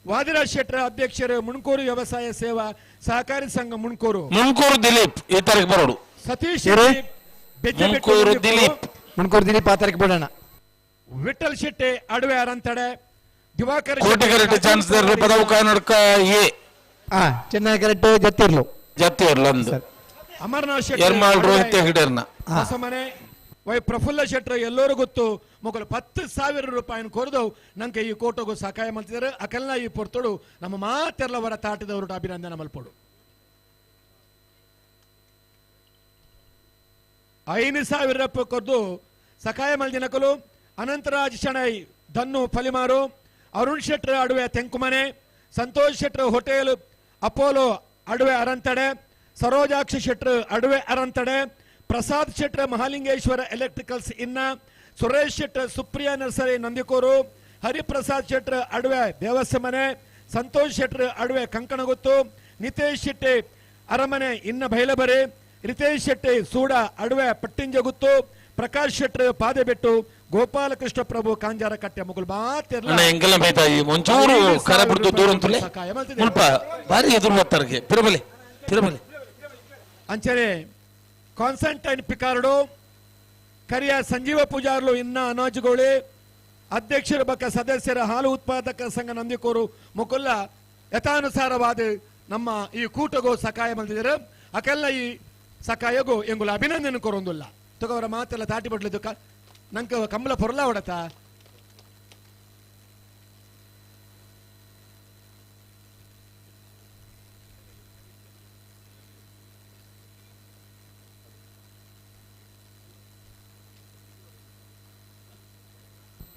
ವಾದಿರಾಜ್ ಶೆಟ್ಟರ ಅಧ್ಯಕ್ಷರು ಮುಣಕೂರು ವ್ಯವಸಾಯ ಸೇವಾ ಸಹಕಾರಿ ಸಂಘ ಮುಣಕೂರು. ಮುಣಕೂರು ದಿಲೀಪ್ ಈ ತಾರೀಕು ಬರೋಡು. ಸತೀಶ್ ಶೆಟ್ಟಿ ಮುಣಕೂರು ದಿಲೀಪ್. ಮುಣಕೂರು ದಿಲೀಪ್ ಆ ತಾರೀಕು ಬಿಡೋಣ. ವಿಠಲ್ ಶೆಟ್ಟಿ ಅಡವೆ ಅರಂತಡೆ, ದಿವಾಕರ್ ಕೋಟೆಗರೆಡ್ಡಿ ಚಾನ್ಸ್ ಪದವು ಕಾನಡ್ಕ ಎ ಚೆನ್ನೈ ಕರೆಕ್ಟ್ ಜತ್ತಿರ್ಲು. ಜತ್ತಿರ್ಲು ಅಂದು ಅಮರನಾಥ್ ಶೆಟ್ಟಿ ಎರ್ಮಾಳ್ ರೋಹಿತ್ ಹೆಗಡೆರ್ನ ಹೊಸಮನೆ ವೈ ಪ್ರಫುಲ್ಲ ಶೆಟ್ಟರ್ ಎಲ್ಲರೂ ಗೊತ್ತು. ಮೊಗಲು 10,000 ರೂಪಾಯಿನ ಕೊರದು ನಂಗೆ ಈ ಕೋಟೆಗೂ ಸಹಾಯ ಮಾಡ್ತಿದ್ದಾರೆ. ಅಕಲ್ನ ಈ ಪೊರ್ತೋಡು ನಮ್ಮ ಮಾತೆಲ್ಲವರ ತಾಟದವರು ಅಭಿನಂದನೆ ಮಲ್ಪೋಡು. 5,000 ರೂಪಾಯಿ ಕೊರದು ಸಕಾಯ ಮಲ್ದಿನಕಲು ಅನಂತರಾಜ್ ಶಣೈ ಧನ್ನು ಫಲಿಮಾರು, ಅರುಣ್ ಶೆಟ್ಟರ್ ಅಡುವೆ ತೆಂಕುಮನೆ, ಸಂತೋಷ್ ಶೆಟ್ಟರ್ ಹೋಟೆಲ್ ಅಪೋಲೋ ಅಡುವೆ ಅರಂತಡೆ, ಸರೋಜಾಕ್ಷಿ ಶೆಟ್ಟರ್ ಅಡುವೆ ಅರಂತಡೆ, ಪ್ರಸಾದ್ ಶೆಟ್ಟರ್ ಮಹಾಲಿಂಗೇಶ್ವರ ಎಲೆಕ್ಟ್ರಿಕಲ್ಸ್ ಇನ್ನ, ಸುರೇಶ್ ಶೆಟ್ಟರ್ ಸುಪ್ರಿಯಾ ನರ್ಸರಿ ನಂದಿಕೋರು, ಹರಿಪ್ರಸಾದ್ ಶೆಟ್ಟರ್ ಅಡುವೆ ದೇವಸ್ಥಮನೆ, ಸಂತೋಷ್ ಶೆಟ್ಟರ್ ಅಡುವೆ ಕಂಕಣಗುತ್ತು, ನಿತೇಶ್ ಶೆಟ್ಟಿ ಅರಮನೆ ಇನ್ನ ಬೈಲಬರಿ, ರಿತೇಶ್ ಶೆಟ್ಟಿ ಸೂಡ ಅಡುವೆ ಪಟ್ಟಿಂಜಗುತ್ತು, ಪ್ರಕಾಶ್ ಶೆಟ್ಟರ್ ಪಾದೆಬೆಟ್ಟು, ಗೋಪಾಲಕೃಷ್ಣ ಪ್ರಭು ಕಾಂಜಾರ ಕಟ್ಟೆ ಮುಗುಲ್ ಅಂಚನೆ ಕಾನ್ಸ್ಟಂಟೈನ್ ಪಿಕಾರ್ಡು ಕರಿಯ ಸಂಜೀವ ಪೂಜಾರ್ಲು ಇನ್ನ ಅನಾಜುಗೋಳಿ ಅಧ್ಯಕ್ಷರ ಬಕ್ಕ ಸದಸ್ಯರ ಹಾಲು ಉತ್ಪಾದಕ ಸಂಘ ನಂದಿಕೋರು ಮುಕುಲ್ಲ ಯಥಾನುಸಾರವಾದ ನಮ್ಮ ಈ ಕೂಟಗೂ ಸಕಾಯ ಬಂದಿದ್ದಾರೆ. ಅಕೆಲ್ಲ ಈ ಸಕಾಯಗೂ ಎಂಗುಲ ಅಭಿನಂದನೆ ಕೊರೊಂದುಲ್ಲ. ತಗೋವರ ಮಾತೆಲ್ಲ ತಾಟಿ ಬಡ್ಲಿದ್ದು ನಂಗೆ ಕಂಬಳ ಪೊರ್ಲ ಹೊಡತ.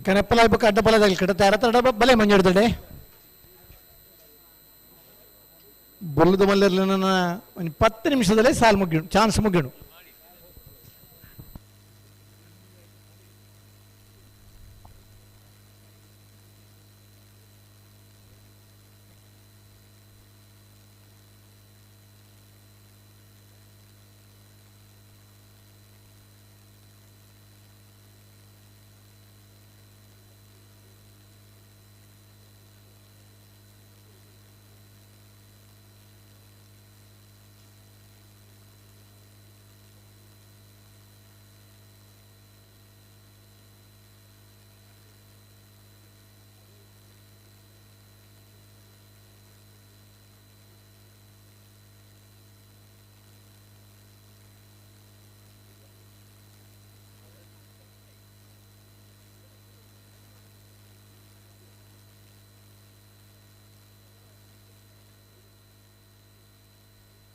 ಕನಪ್ಪಲ ಬೊಕ್ಕ ಅಡ್ಡಪಲದಲ್ಲಿ ಕಡತ ಅರತಡ ಬಲೆ ಮಂಜುಡ್ದಡೆ ಬೊಲ್ಲದ ಮಲ್ಲರ್ಲ ಒಂದು 10 ನಿಮಿಷದಲ್ಲೇ ಸಾಲು ಮುಗಿಯೋಣ, ಚಾನ್ಸ್ ಮುಗಿಯೋಣ.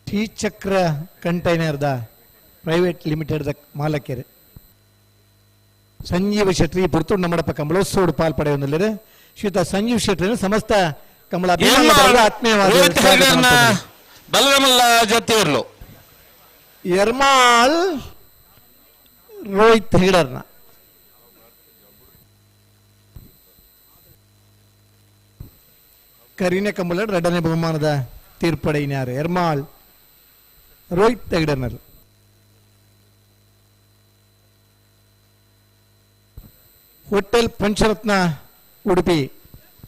ಶ್ರೀಚಕ್ರ ಕಂಟೈನರ್ದ ಪ್ರೈವೇಟ್ ಲಿಮಿಟೆಡ್ದ ಮಾಲಕರು ಸಂಜೀವ ಶೆಟ್ಟಿ ಪುರ್ತುಂಡ ನಮ್ಮಡಪ್ಪ ಕಂಬಳೋತ್ಸವಡು ಪಾಲ್ಪಡೆಯೊಂದಿಲ್ಲರು. ಶ್ರೀಯುತ ಸಂಜೀವ್ ಶೆಟ್ಟಿ ಸಮಸ್ತ ಕಂಬಳ ಆತ್ಮೀಯವಾದ ಎರ್ಮಾಲ್ ರೋಹಿತ್ ಹೆಗಡರ್ನ ಕರಿನೆ ಕಂಬಳ ಎರಡನೇ ಬಹುಮಾನದ ತೀರ್ಪಡೆಯಿನಾರು ಎರ್ಮಾಲ್ ರೋಹಿತ್ ಹೆಗಡರ್ನರು. ಹೋಟೆಲ್ ಪಂಚರತ್ನ ಉಡುಪಿ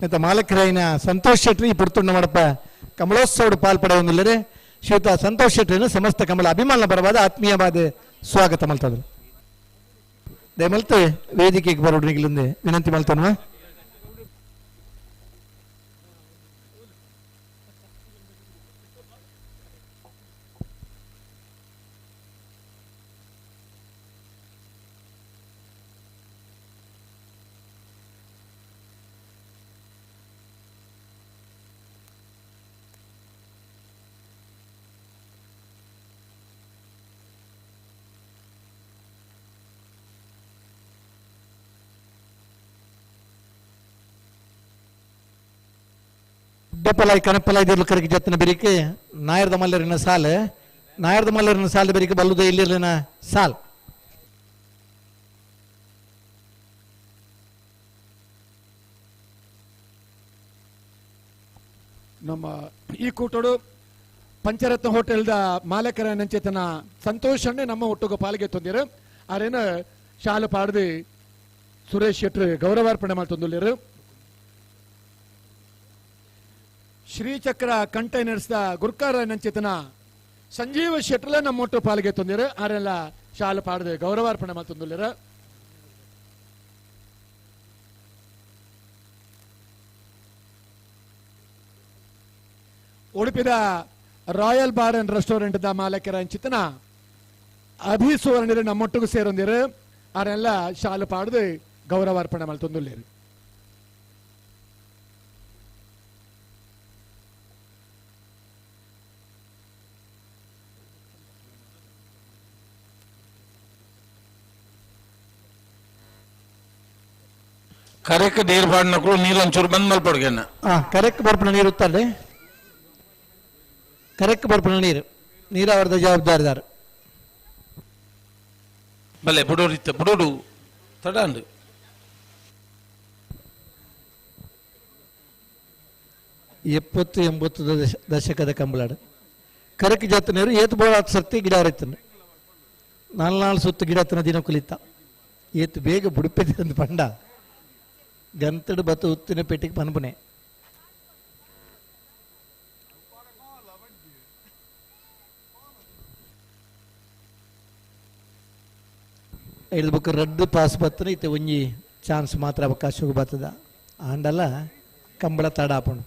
ಮತ್ತು ಮಾಲಕರಾಯಿನ ಸಂತೋಷ್ ಶೆಟ್ಟಿ ಪುರ್ತುಂಡ ಮಾಡಪ್ಪ ಕಮಲೋತ್ಸವಡು ಪಾಲ್ಪಡೆಯೊಂದಿಲ್ಲರೆ ಶ್ರೀಯುತ ಸಂತೋಷ್ ಶೆಟ್ಟಿಯನ್ನು ಸಮಸ್ತ ಕಮಲ ಅಭಿಮಾನ ಪರವಾದ ಆತ್ಮೀಯವಾದ ಸ್ವಾಗತ ಮಲ್ತದ್ರು. ದಯಮಲ್ತು ವೇದಿಕೆಗೆ ಬರೋಡ್ರಿಗಿಲ್ಲೊಂದು ವಿನಂತಿ ಮಲ್ತನ್ವ. ದಪ್ಪಲಾಯಿ ಕನಪಲಾಯಿ ದಿರ್ಲು ಕರಗಿ ಜತ್ತನ ಬೆರಿಕೆ ನಾಯರ್ದ ಮಲ್ಲರಿನ ಸಾಲ, ನಾಯರ್ದ ಮಲ್ಲರಿನ ಸಾಲ ಬೆರಿಕೆ ಬಲ್ಲುದ ಇಲ್ಲಿರಲಿನ ಸಾಲ್. ನಮ್ಮ ಈ ಕೂಟೋಡು ಪಂಚರತ್ನ ಹೋಟೆಲ್ದ ಮಾಲಕರ ನಂಚೇತನ ಸಂತೋಷಣ್ಣೆ ನಮ್ಮ ಒಟ್ಟುಗ ಪಾಲಿಗೆ ತಂದಿರು. ಆರೇನು ಶಾಲು ಪಾಡ್ದು ಸುರೇಶ್ ಶೆಟ್ರು ಗೌರವಾರ್ಪಣೆ ಮಾಡ್ತಂದುಳ್ಳಿರು. ಶ್ರೀಚಕ್ರ ಕಂಟೈನರ್ಸ್ the ಗುರ್ಕಾರ ನಂಚೇತನ ಸಂಜೀವ ಶೆಟ್ರಲ ನಮ್ಮ ಒಟ್ಟು ಪಾಲಿಗೆ ತಂದಿರು. ಆರೆಲ್ಲ ಶಾಲು ಪಾಡ್ದು ಗೌರವಾರ್ಪಣೆ ಮಾಡ್ತಂದುಳ್ಳಿರು. ಉಡುಪಿದ royal bar and restaurant the ಮಾಲಕರ ಅಂಚಿತನ ಅಭಿ ಸುವರ್ಣರು ನಮ್ಮೊಟ್ಟಿಗೂ ಸೇರೊಂದಿರು. ಆರೆಲ್ಲ ಶಾಲು ಪಾಡ್ದು ಗೌರವಾರ್ಪಣೆ ಮಾಡ್ತಂದುಳ್ಳಿರು. ಕರೆಕ್ ನೀರು ಪಾಡ್ನಕ್ಕೂ ನೀರು ಒಂಚೂರು ಬಂದ್ ಮಲ್ಪಡ್ಗೆನ. ಕರೆಕ್ ಬರ್ಪಣ ನೀರು ಉತ್ತಾರೆ, ಕರೆಕ್ ಬರ್ಪಣ ನೀರು ನೀರಾವರದ ಜವಾಬ್ದಾರಿದಾರ. ಬಲೆ ಬುಡೋಡು ಇತ್ತ ಬುಡೋಡು ತಡಾಂಡು. 70-80 ದಶಕದ ಕಂಬಳಾಡು ಕರೆಕ್ ಜಾತ ನೀರು ಏತು ಬೋಳ ಸರ್ತಿ ಗಿಡ ಹರಿತಾನೆ 4 ಸುತ್ತು ಗಿಡ ಹತ್ತಿನ ದಿನ ಕುಲಿತ ಏತು ಬೇಗ ಬುಡುಪೆದೆ ಅಂತ ಪಂಡ ಗಂತಡು ಬತ್ತು ಉತ್ತಿನ ಪೆಟ್ಟಿಗೆ ಪನ್ಪುನೆ. ಬುಕ್ ರಡ್ಡು ಪಾಸ್ ಬತ್ತನ ಇತ್ತೆ ಒಂಜಿ ಚಾನ್ಸ್ ಮಾತ್ರ ಅವಕಾಶ ಬರ್ತದ. ಆಂಡಲ ಕಂಬಳ ತಡಾಪಣು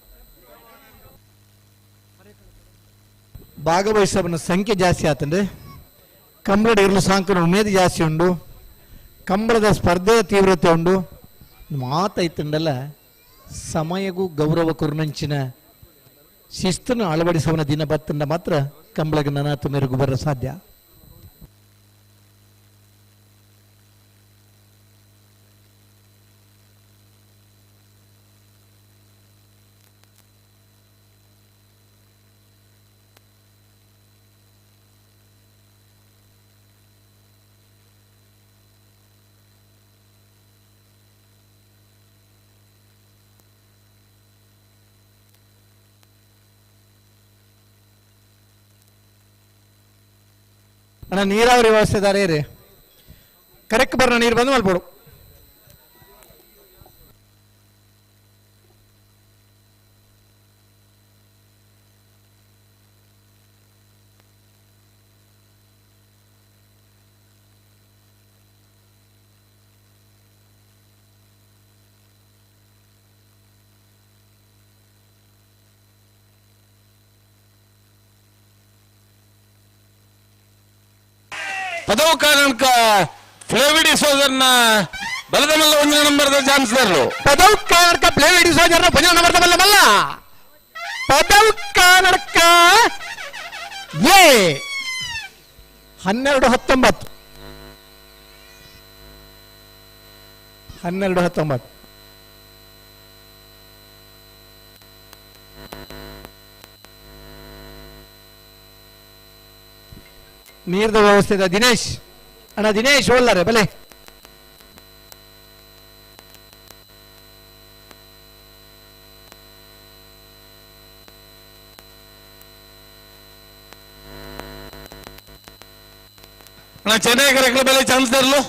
ಭಾಗವಹಿಸವನ ಸಂಖ್ಯೆ ಜಾಸ್ತಿ ಆತಂದ್ರೆ ಕಂಬಳದ ಇರಲು ಸಾಂಕನ ಉಮೇದು ಜಾಸ್ತಿ ಉಂಡು, ಕಂಬಳದ ಸ್ಪರ್ಧೆಯ ತೀವ್ರತೆ ಉಂಡು. ಮಾತೈತಂಡಲ್ಲ ಸಮಯಗೂ ಗೌರವ ಕುರುನಂಚಿನ ಶಿಸ್ತನ್ನು ಅಳವಡಿಸುವನ ದಿನ ಬತ್ತಂಡ ಮಾತ್ರ ಕಂಬಳಗ ನನಾತು ಮೆರುಗು ಬರ ಸಾಧ್ಯ. ಅಣ್ಣ ನೀರಾವರಿ ವ್ಯವಸ್ಥೆದಾರೆ ರೀ, ಕರೆಕ್ಟ್ ಬರೋಣ ನೀರು ಬಂದು ಮಲ್ಪಡು. ಪದವು ಕಾರಣಕ್ಕ ಫ್ಲೇವಿಡಿ ಸೋದರ್ನ ಬಲದ ಮಲ್ಲ ಒಂದನೇ ನಂಬರ್ದ ಚಾನ್ಸಲರ್. ಪದವು ಕಾರಣಕ್ಕ ಫ್ಲೇವಿಡಿ ಸೋದರ್ನ ಒಂದನೇ ನಂಬರ್ದ ಬಲ್ಲ ಮಲ್ಲ ಪದವು ಕಾರಣಕ್ಕ ಎ 12-19 12-19. ನೀರ್ದ ವ್ಯವಸ್ಥೆ ಇದೆ. ದಿನೇಶ್ ಅಣ್ಣ, ದಿನೇಶ್ ಓಲ್ಲಾರೆ ಬಲೆ. ಅಣ್ಣ ಚೆನ್ನೈ ಕರೆಕ್ಟ್ ಬೆಲೆ ಚಾನ್ಸ್ ತರಲು.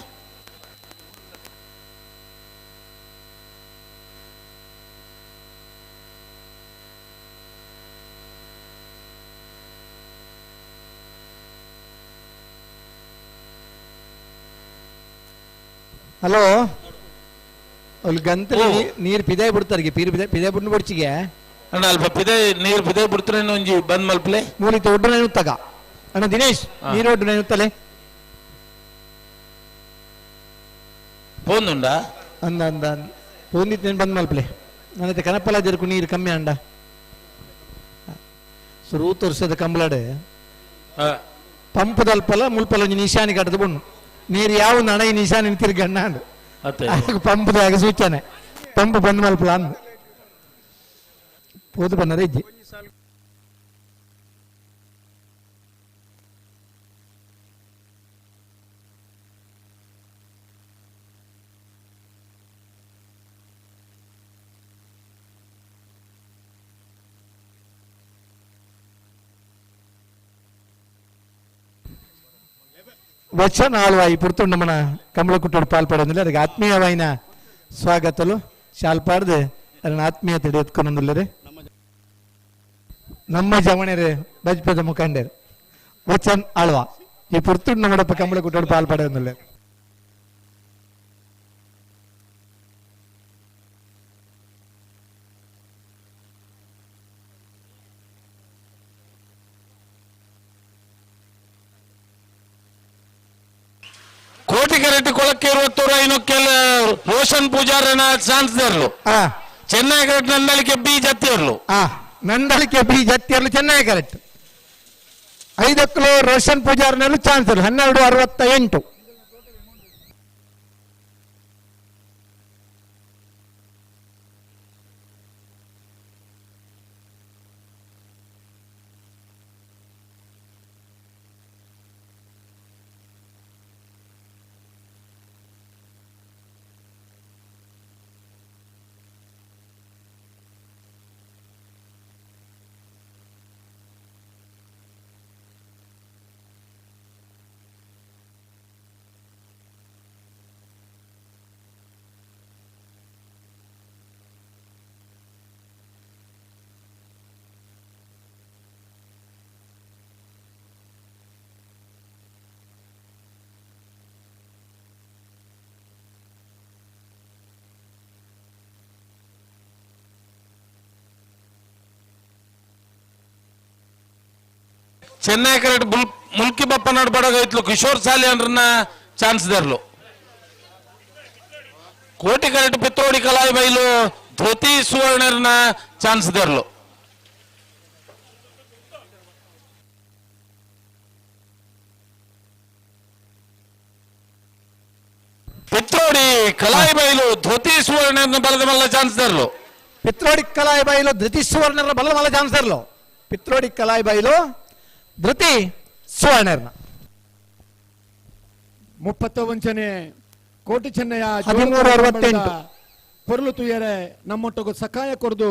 ಹಲೋ ಅಲ್ಲಿ ಗಂತಲಿ ನೀರು ಪಿದಾಯ್ ಬಿಡ್ತಾರಿಗೆ ಪೀರ್ ಪಿದಾಯ್ ಪಿದಾಯ್ ಬಿಡ್ನು ಬಡ್ಚಿಗೆ ಅಣ್ಣ ಅಲ್ಪ ಪಿದಾಯ್ ನೀರು ಪಿದಾಯ್ ಬಿಡ್ತಾರೆ ಒಂಜಿ ಬಂದ್ ಮಲ್ಪಲೆ ಮೂಲಿತ ಒಡ್ಡು ತಗ ಅಣ್ಣ ದಿನೇಶ್ ನೀರು ಒಡ್ಡು ನೆನುತ್ತಲೆ ಪೋಂದುಂಡ ಅಂದ ಅಂದ ಪೋಂದಿತ್ತು నేను ಬಂದ್ ಮಲ್ಪಲೆ ನನ್ನತ್ತೆ ಕನಪಲ ಜರ್ಕು ನೀರು ಕಮ್ಮಿ ಅಂಡ ಸುರು ತೋರ್ಸದ ಕಂಬಳಡೆ ಪಂಪದಲ್ಪಲ ಮುಲ್ಪಲ ಒಂಜಿ ನಿಶಾನಿ ಕಟ್ಟದ ಬಣ್ಣು ನೀರು ಯಾವ ನಣ ಈ ನಿಶಾನಿ ತಿರ್ಗಣ್ಣ ಅಂದು ಪಂಪದಾಗ ಸೂಚನೆ ಪಂಪ್ ಬಂದ್ ಮಲ್ಪಲ ಅಂದು ಪೋದು ಬನ್ನರೆ ಇಜ್ಜಿ ವಚನ ಆಳ್ವಾಯಿ ಪುರ್ತುಂಡಮನ ಕಮಲಕುಟ್ಟೋಡು ಪಾಲ್ಪಡೊಂದಿಲ್ಲ ಅದಕ್ಕೆ ಆತ್ಮೀಯವಾಯಿನ ಸ್ವಾಗತಲು ಶಾಲ್ಪಾಡ್ದು ಅದನ್ನ ಆತ್ಮೀಯತೆ ಎತ್ಕೊಂಡೊಂದಿಲ್ಲರೆ ನಮ್ಮ ಜವಣೆರೆ ಬಜ್ಪದ ಮುಖಂಡರು ವಚನ್ ಆಳ್ವ ಈ ಪುರ್ತುಂಡ ನಮ್ಮಡಪ್ಪ ಕಮಲಕುಟ್ಟೋಡು ಪಾಲ್ಪಡೊಂದಿಲ್ಲ. ಕೋಟಿ ಕರೆಕ್ಟ್ ಕೊಳಕ್ಕೆ ಇರುವತ್ತೂರ ಇನ್ನೊಕ್ಕೆಲ್ಲ ರೋಷನ್ ಪೂಜಾರನ ಚಾನ್ಸ್ ಇರ್ಲು. ಚೆನ್ನೈ ಕರೆಕ್ಟ್ ನಂದಳಿಕೆ ಬಿ ಜತ್ತಿ ಇರ್ಲು. ನಂದಳಿಕೆ ಬಿ ಜತ್ತಿ ಇರ್ಲು ಚೆನ್ನೈ ಕರೆಕ್ಟ್. 5 ಕಿಲೋ ರೋಷನ್ ಪೂಜಾರನಲ್ಲೂ ಚಾನ್ಸ್ ಇರ್ಲು 12:68. ಚೆನ್ನೈ ಕರೆಕ್ಟ್ ಮುಲ್ಕಿ ಬಪ್ಪನಾಡ್ ಬಡಗೈತ್ಲು ಕಿಶೋರ್ ಸಾಲಿ ಅಂದ್ರನ್ನ ಚಾನ್ಸ್ ದರ್ಲು. ಕೋಟಿ ಕರೆಕ್ಟ್ ಪಿತ್ರೋಡಿ ಕಲಾಯಿ ಬೈಲು ಧೋತಿ ಸುವರ್ಣರ್ನ ಚಾನ್ಸ್ ದರ್ಲು. ಪಿತ್ರೋಡಿ ಕಲಾಯಿ ಬೈಲು ಧೋತಿ ಸುವರ್ಣರ್ನ ಬಲದ ಮಲ್ಲ ಚಾನ್ಸ್ ದರ್ಲು. ಪಿತ್ರೋಡಿ ಕಲಾಯಿ ಬೈಲು ಧೃತಿ ಸುವರ್ಣರ್ನ ಬಲದ ಮಲ್ಲ ಚಾನ್ಸ್ ದರ್ಲು. ಪಿತ್ರೋಡಿ ಕಲಾಯಿ ಬೈಲು ಧೃತಿ ಸುವರ್ಣರ್ನ. 30 ವಂಚನೆ ಕೋಟಿ ಚೆನ್ನಯ್ಯ 13:68. ಪೊರ್ಲು ತುಯರೆ ನಮ್ಮೊಟ್ಟಗು ಸಕಾಯ ಕೊರ್ದು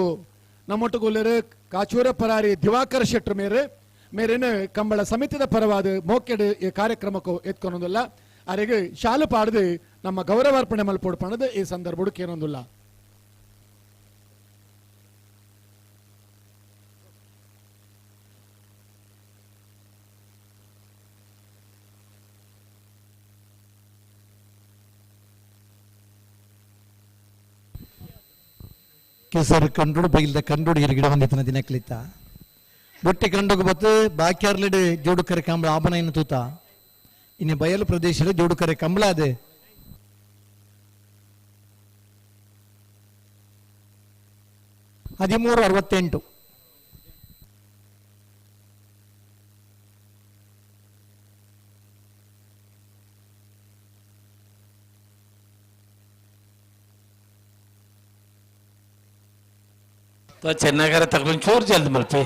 ನಮ್ಮೊಟ್ಟಗುಲ್ಲೆರು ಕಾಚೂರ ಪರಾರಿ ದಿವಾಕರ್ ಶೆಟ್ರು ಮೇರೆ ಮೇರೇನು ಕಂಬಳ ಸಮಿತಿದ ಪರವಾದ ಮೋಕೆಡು ಈ ಕಾರ್ಯಕ್ರಮಕ್ಕೂ ಎತ್ಕೊನೊಂದಿಲ್ಲ. ಅರೆಗೆ ಶಾಲು ಪಾಡದು ನಮ್ಮ ಗೌರವಾರ್ಪಣೆ ಮಲ್ಪೋಡು ಪಣದು ಈ ಸಂದರ್ಭ ಕೇನೊಂದಿಲ್ಲ. ಕೆಸರು ಕಂಡೋಡು ಬೈಲ್ದ ಕಂಡೋಡು ಗಿಡ ಬಂದಿತ್ತನ ದಿನಕ್ಲಿತ್ತ ಬೊಟ್ಟೆ ಕಂಡೋಗ ಬತ್ತು ಬಾಕ್ಯಾರ್ಲೆಡ್ ಜೋಡುಕರೆ ಕಂಬಳ ಆಬನ ಇನ್ನು ತೂತ ಇನ್ನು ಬಯಲು ಪ್ರದೇಶದ ಜೋಡುಕರೆ ಕಂಬಳ ಅದೇ 13:68. ಚೆನ್ನಗರ ತಗೊಂಡು ಚೂರು ಜಲ್ದಿ ಮಲ್ಪೆ.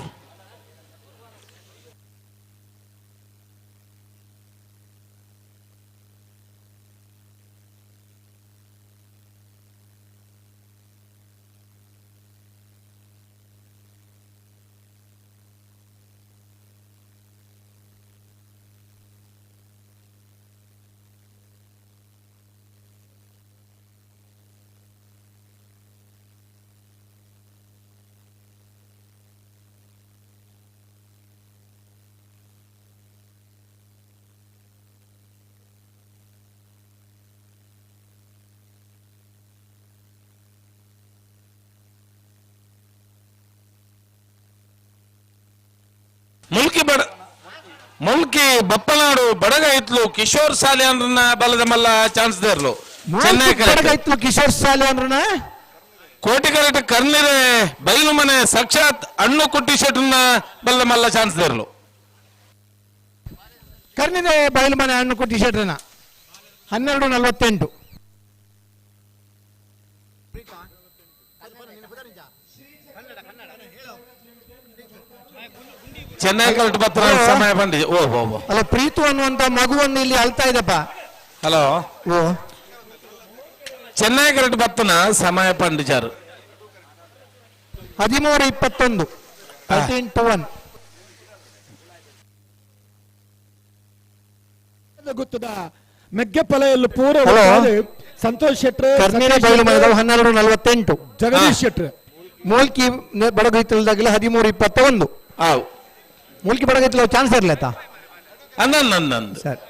ಮುಲ್ಕಿ ಬಡ ಮುಲ್ಕಿ ಬಪ್ಪನಾಡು ಬಡಗ ಇತ್ಲು ಕಿಶೋರ್ ಸಾಲಿಯನ್ನ ಬಲದ ಮಲ್ಲ ಚಾನ್ಸ್ ದೇರ್ಲು ಚೆನ್ನೈ ಬಡಗ ಕಿಶೋರ್ ಸಾಲಿಯನ್ನ ಕೋಟಿ ಕರೆಟ್ ಕರ್ನಿರೆ ಬೈಲು ಮನೆ ಸಾಕ್ಷಾತ್ ಅಣ್ಣು ಕುಟ್ಟಿ ಶೆಟ್ನ ಬಲ್ಲ ಮಲ್ಲ ಚಾನ್ಸ್ ದೇರ್ಲು ಕರ್ನಿರೆ ಬೈಲು ಮನೆ ಅಣ್ಣು ಕುಟ್ಟಿ ಶೆಟ್ರನ 12:48. ಚೆನ್ನೈ ಕರೆಕ್ಟ್ ಪತ್ರ ಸಮಯ ಬಂದಿದೆ. ಓ ಓ ಓ ಅಲ್ಲ, ಪ್ರೀತು ಅನ್ನುವಂತ ಮಗುವನ್ನು ಇಲ್ಲಿ ಅಳ್ತಾ ಇದೆಪ್ಪ. ಹಲೋ, ಓ ಚೆನ್ನೈ ಕರೆಕ್ಟ್ ಬತ್ತನ ಸಮಯ ಪಂಡಿಚಾರು 13:21, 13:1. ಗೊತ್ತದ ಮೆಗ್ಗೆಪಲೆಯಲ್ಲಿ ಪೂರ ಸಂತೋಷ್ ಶೆಟ್ರ್, ಕರ್ನೀರ ಬೈಲು ಮನೆಗಳು 12:48, ಜಗದೀಶ್ ಶೆಟ್ರ್. ಮೂಲ್ಕಿ ಬಡಗೈತಲ್ದಾಗಲೇ 13:21. ಮೂಲ್ಕಿ ಬಡಗೈತಲ ಚಾನ್ಸ್ ಇರ್ಲೇತಾ ಅಂದ ಸರ್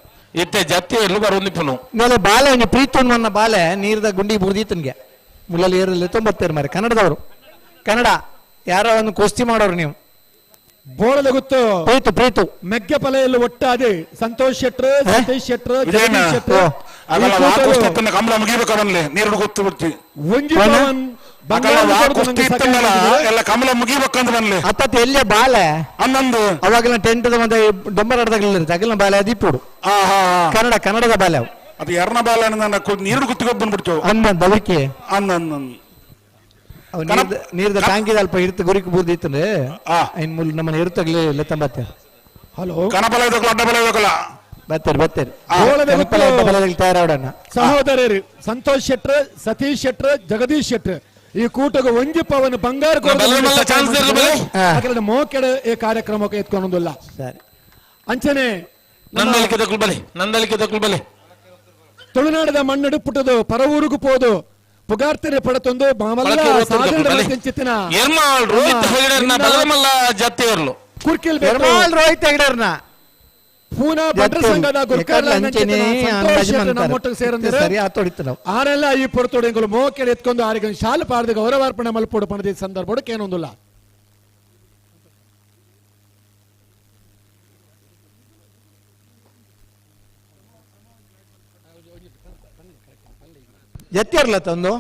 ಇತ್ತೆ ಜತ್ತಿ ಎಲ್ಲೂ ಬರೋದಿಪ್ಪನು ಮೇಲೆ ಬಾಲೆ ಒಂಜಿ ಪ್ರೀತು ಅನ್ನೋ ಬಾಲೆ ನೀರ್ದ ಗುಂಡಿ ಬುರ್ದೀತನ್ಗೆ ಮುಲ್ಲಲ್ಲಿ ಏರಲ್ಲಿ ತೊಂಬತ್ತೇರು ಮಾರಿ. ಕನ್ನಡದವರು, ಕನ್ನಡ ಯಾರೋ ಒಂದು ಕುಸ್ತಿ ಮಾಡೋರು ನೀವು. ಬೋಳದ ಗೊತ್ತು ಪ್ರೀತು ಪ್ರೀತು ಮೆಗ್ಗೆಪಲೆಯಲ್ಲಿ ಒಟ್ಟಾದೆ ಸಂತೋಷ್ ಶೆಟ್ರ್, ಸತೀಶ್ ಶೆಟ್ರ್, ಜಗದೀಶ್ ಶೆಟ್ರ್. ಕಮಲ ಮುಗಿಬೇಕು ನೀರು ಗೊತ್ತು ಬಿಡ್ತಿ ಎಲ್ಲ ಕಮಲ ಮುಗಿಬೇಕಂತ ಬನ್ಲಿ ಅತ್ತ ಎಲ್ಲಿಯ ಬಾಲೆ ಅನ್ನೊಂದು ಅವಾಗೆಲ್ಲ ಟೆಂಟ್ ಮತ್ತೆ ಡೊಂಬರ್ ಆಡದಾಗಲಿಲ್ಲ ಅಗಲ ಬಾಲೆ ಅದಿಪ್ಪುಡು. ಕನ್ನಡ ಕನ್ನಡದ ಬಾಲೆ ಅವು. ಅದು ಎರನ ಬಾಲೆ ನೀರು ಗುತ್ತಿಗೆ ಬಂದ್ಬಿಡ್ತೇವೆ ಅಂದ ಬಲಕ್ಕೆ ಅಂದ ನೀರ್ದ ಟ್ಯಾಂಕಿದ ಅಲ್ಪ ಇರ್ತ ಗುರಿಕ್ ಬೂರ್ದಿತ್ತಂದ್ರೆ ಇನ್ ಮುಲ್ ನಮ್ಮನ್ನ ಇರ್ತಗ್ಲಿ ಲೆತ್ತಂಬತ್ತೆ. ಹಲೋ, ಕನಪಲ ಇದಕ್ಕಲ್ಲ ಅಡ್ಡ ಬಲ ಇದಕ್ಕಲ್ಲ ಬತ್ತೇರಿ ಬತ್ತೇರಿ ತಯಾರಾಡೋಣ. ಸಹೋದರರು ಸಂತೋಷ್ ಶೆಟ್ರ್, ಸತೀಶ್ ಶೆಟ್ರ್, ಜಗದೀಶ್ ಶೆಟ್ರ್ ಈ ಕೂಟಗ ಒಂಜಿ ಪವನ್ ಬಂಗಾರ ಮೋಕೆಡೆ ಈ ಕಾರ್ಯಕ್ರಮಕ್ಕೆ ಎತ್ಕೊಂಡೊಂದಿಲ್ಲ. ಸರಿ ಅಂಚನೆ ನಂದಳಿಕೆ ಬಲೆ ನಂದಳಿಕೆ ಬಲೆ ತುಳುನಾಡದ ಮಣ್ಣು ಪುಟ್ಟದು ಪರವೂರಿಗೂ ಪೋದು ಪುಗಾರ್ತಿರೆ ಪಡತೊಂದು ರೋಹಿತ್ ಹೆಗಡೆರ್ನ ಬಲಮಲ್ಲ ಜತ್ತಿಯರ್ಲು ಕುರ್ಕಿಲ್ ಎರ್ಮಾಳ್ ರೋಹಿತ್ ಹೆಗಡೆರ್ನ ಪೂನಾ ಭಟ್ರ ಸಂಘದ ಸೇರಂದ್ರೆ ಆರೆಲ್ಲ ಈ ಪೊರ್ತೋಡು ಮೋಕೆಡೆ ಎತ್ಕೊಂಡು ಆರಿಗೆ ಶಾಲು ಪಾಡ್ದು ಗೌರವಾರ್ಪಣೆ ಮಲ್ಪೋಡು ಪಣದ ಸಂದರ್ಭ ಏನೊಂದಿಲ್ಲ. ಎತ್ತಿರ್ಲ ತಂದು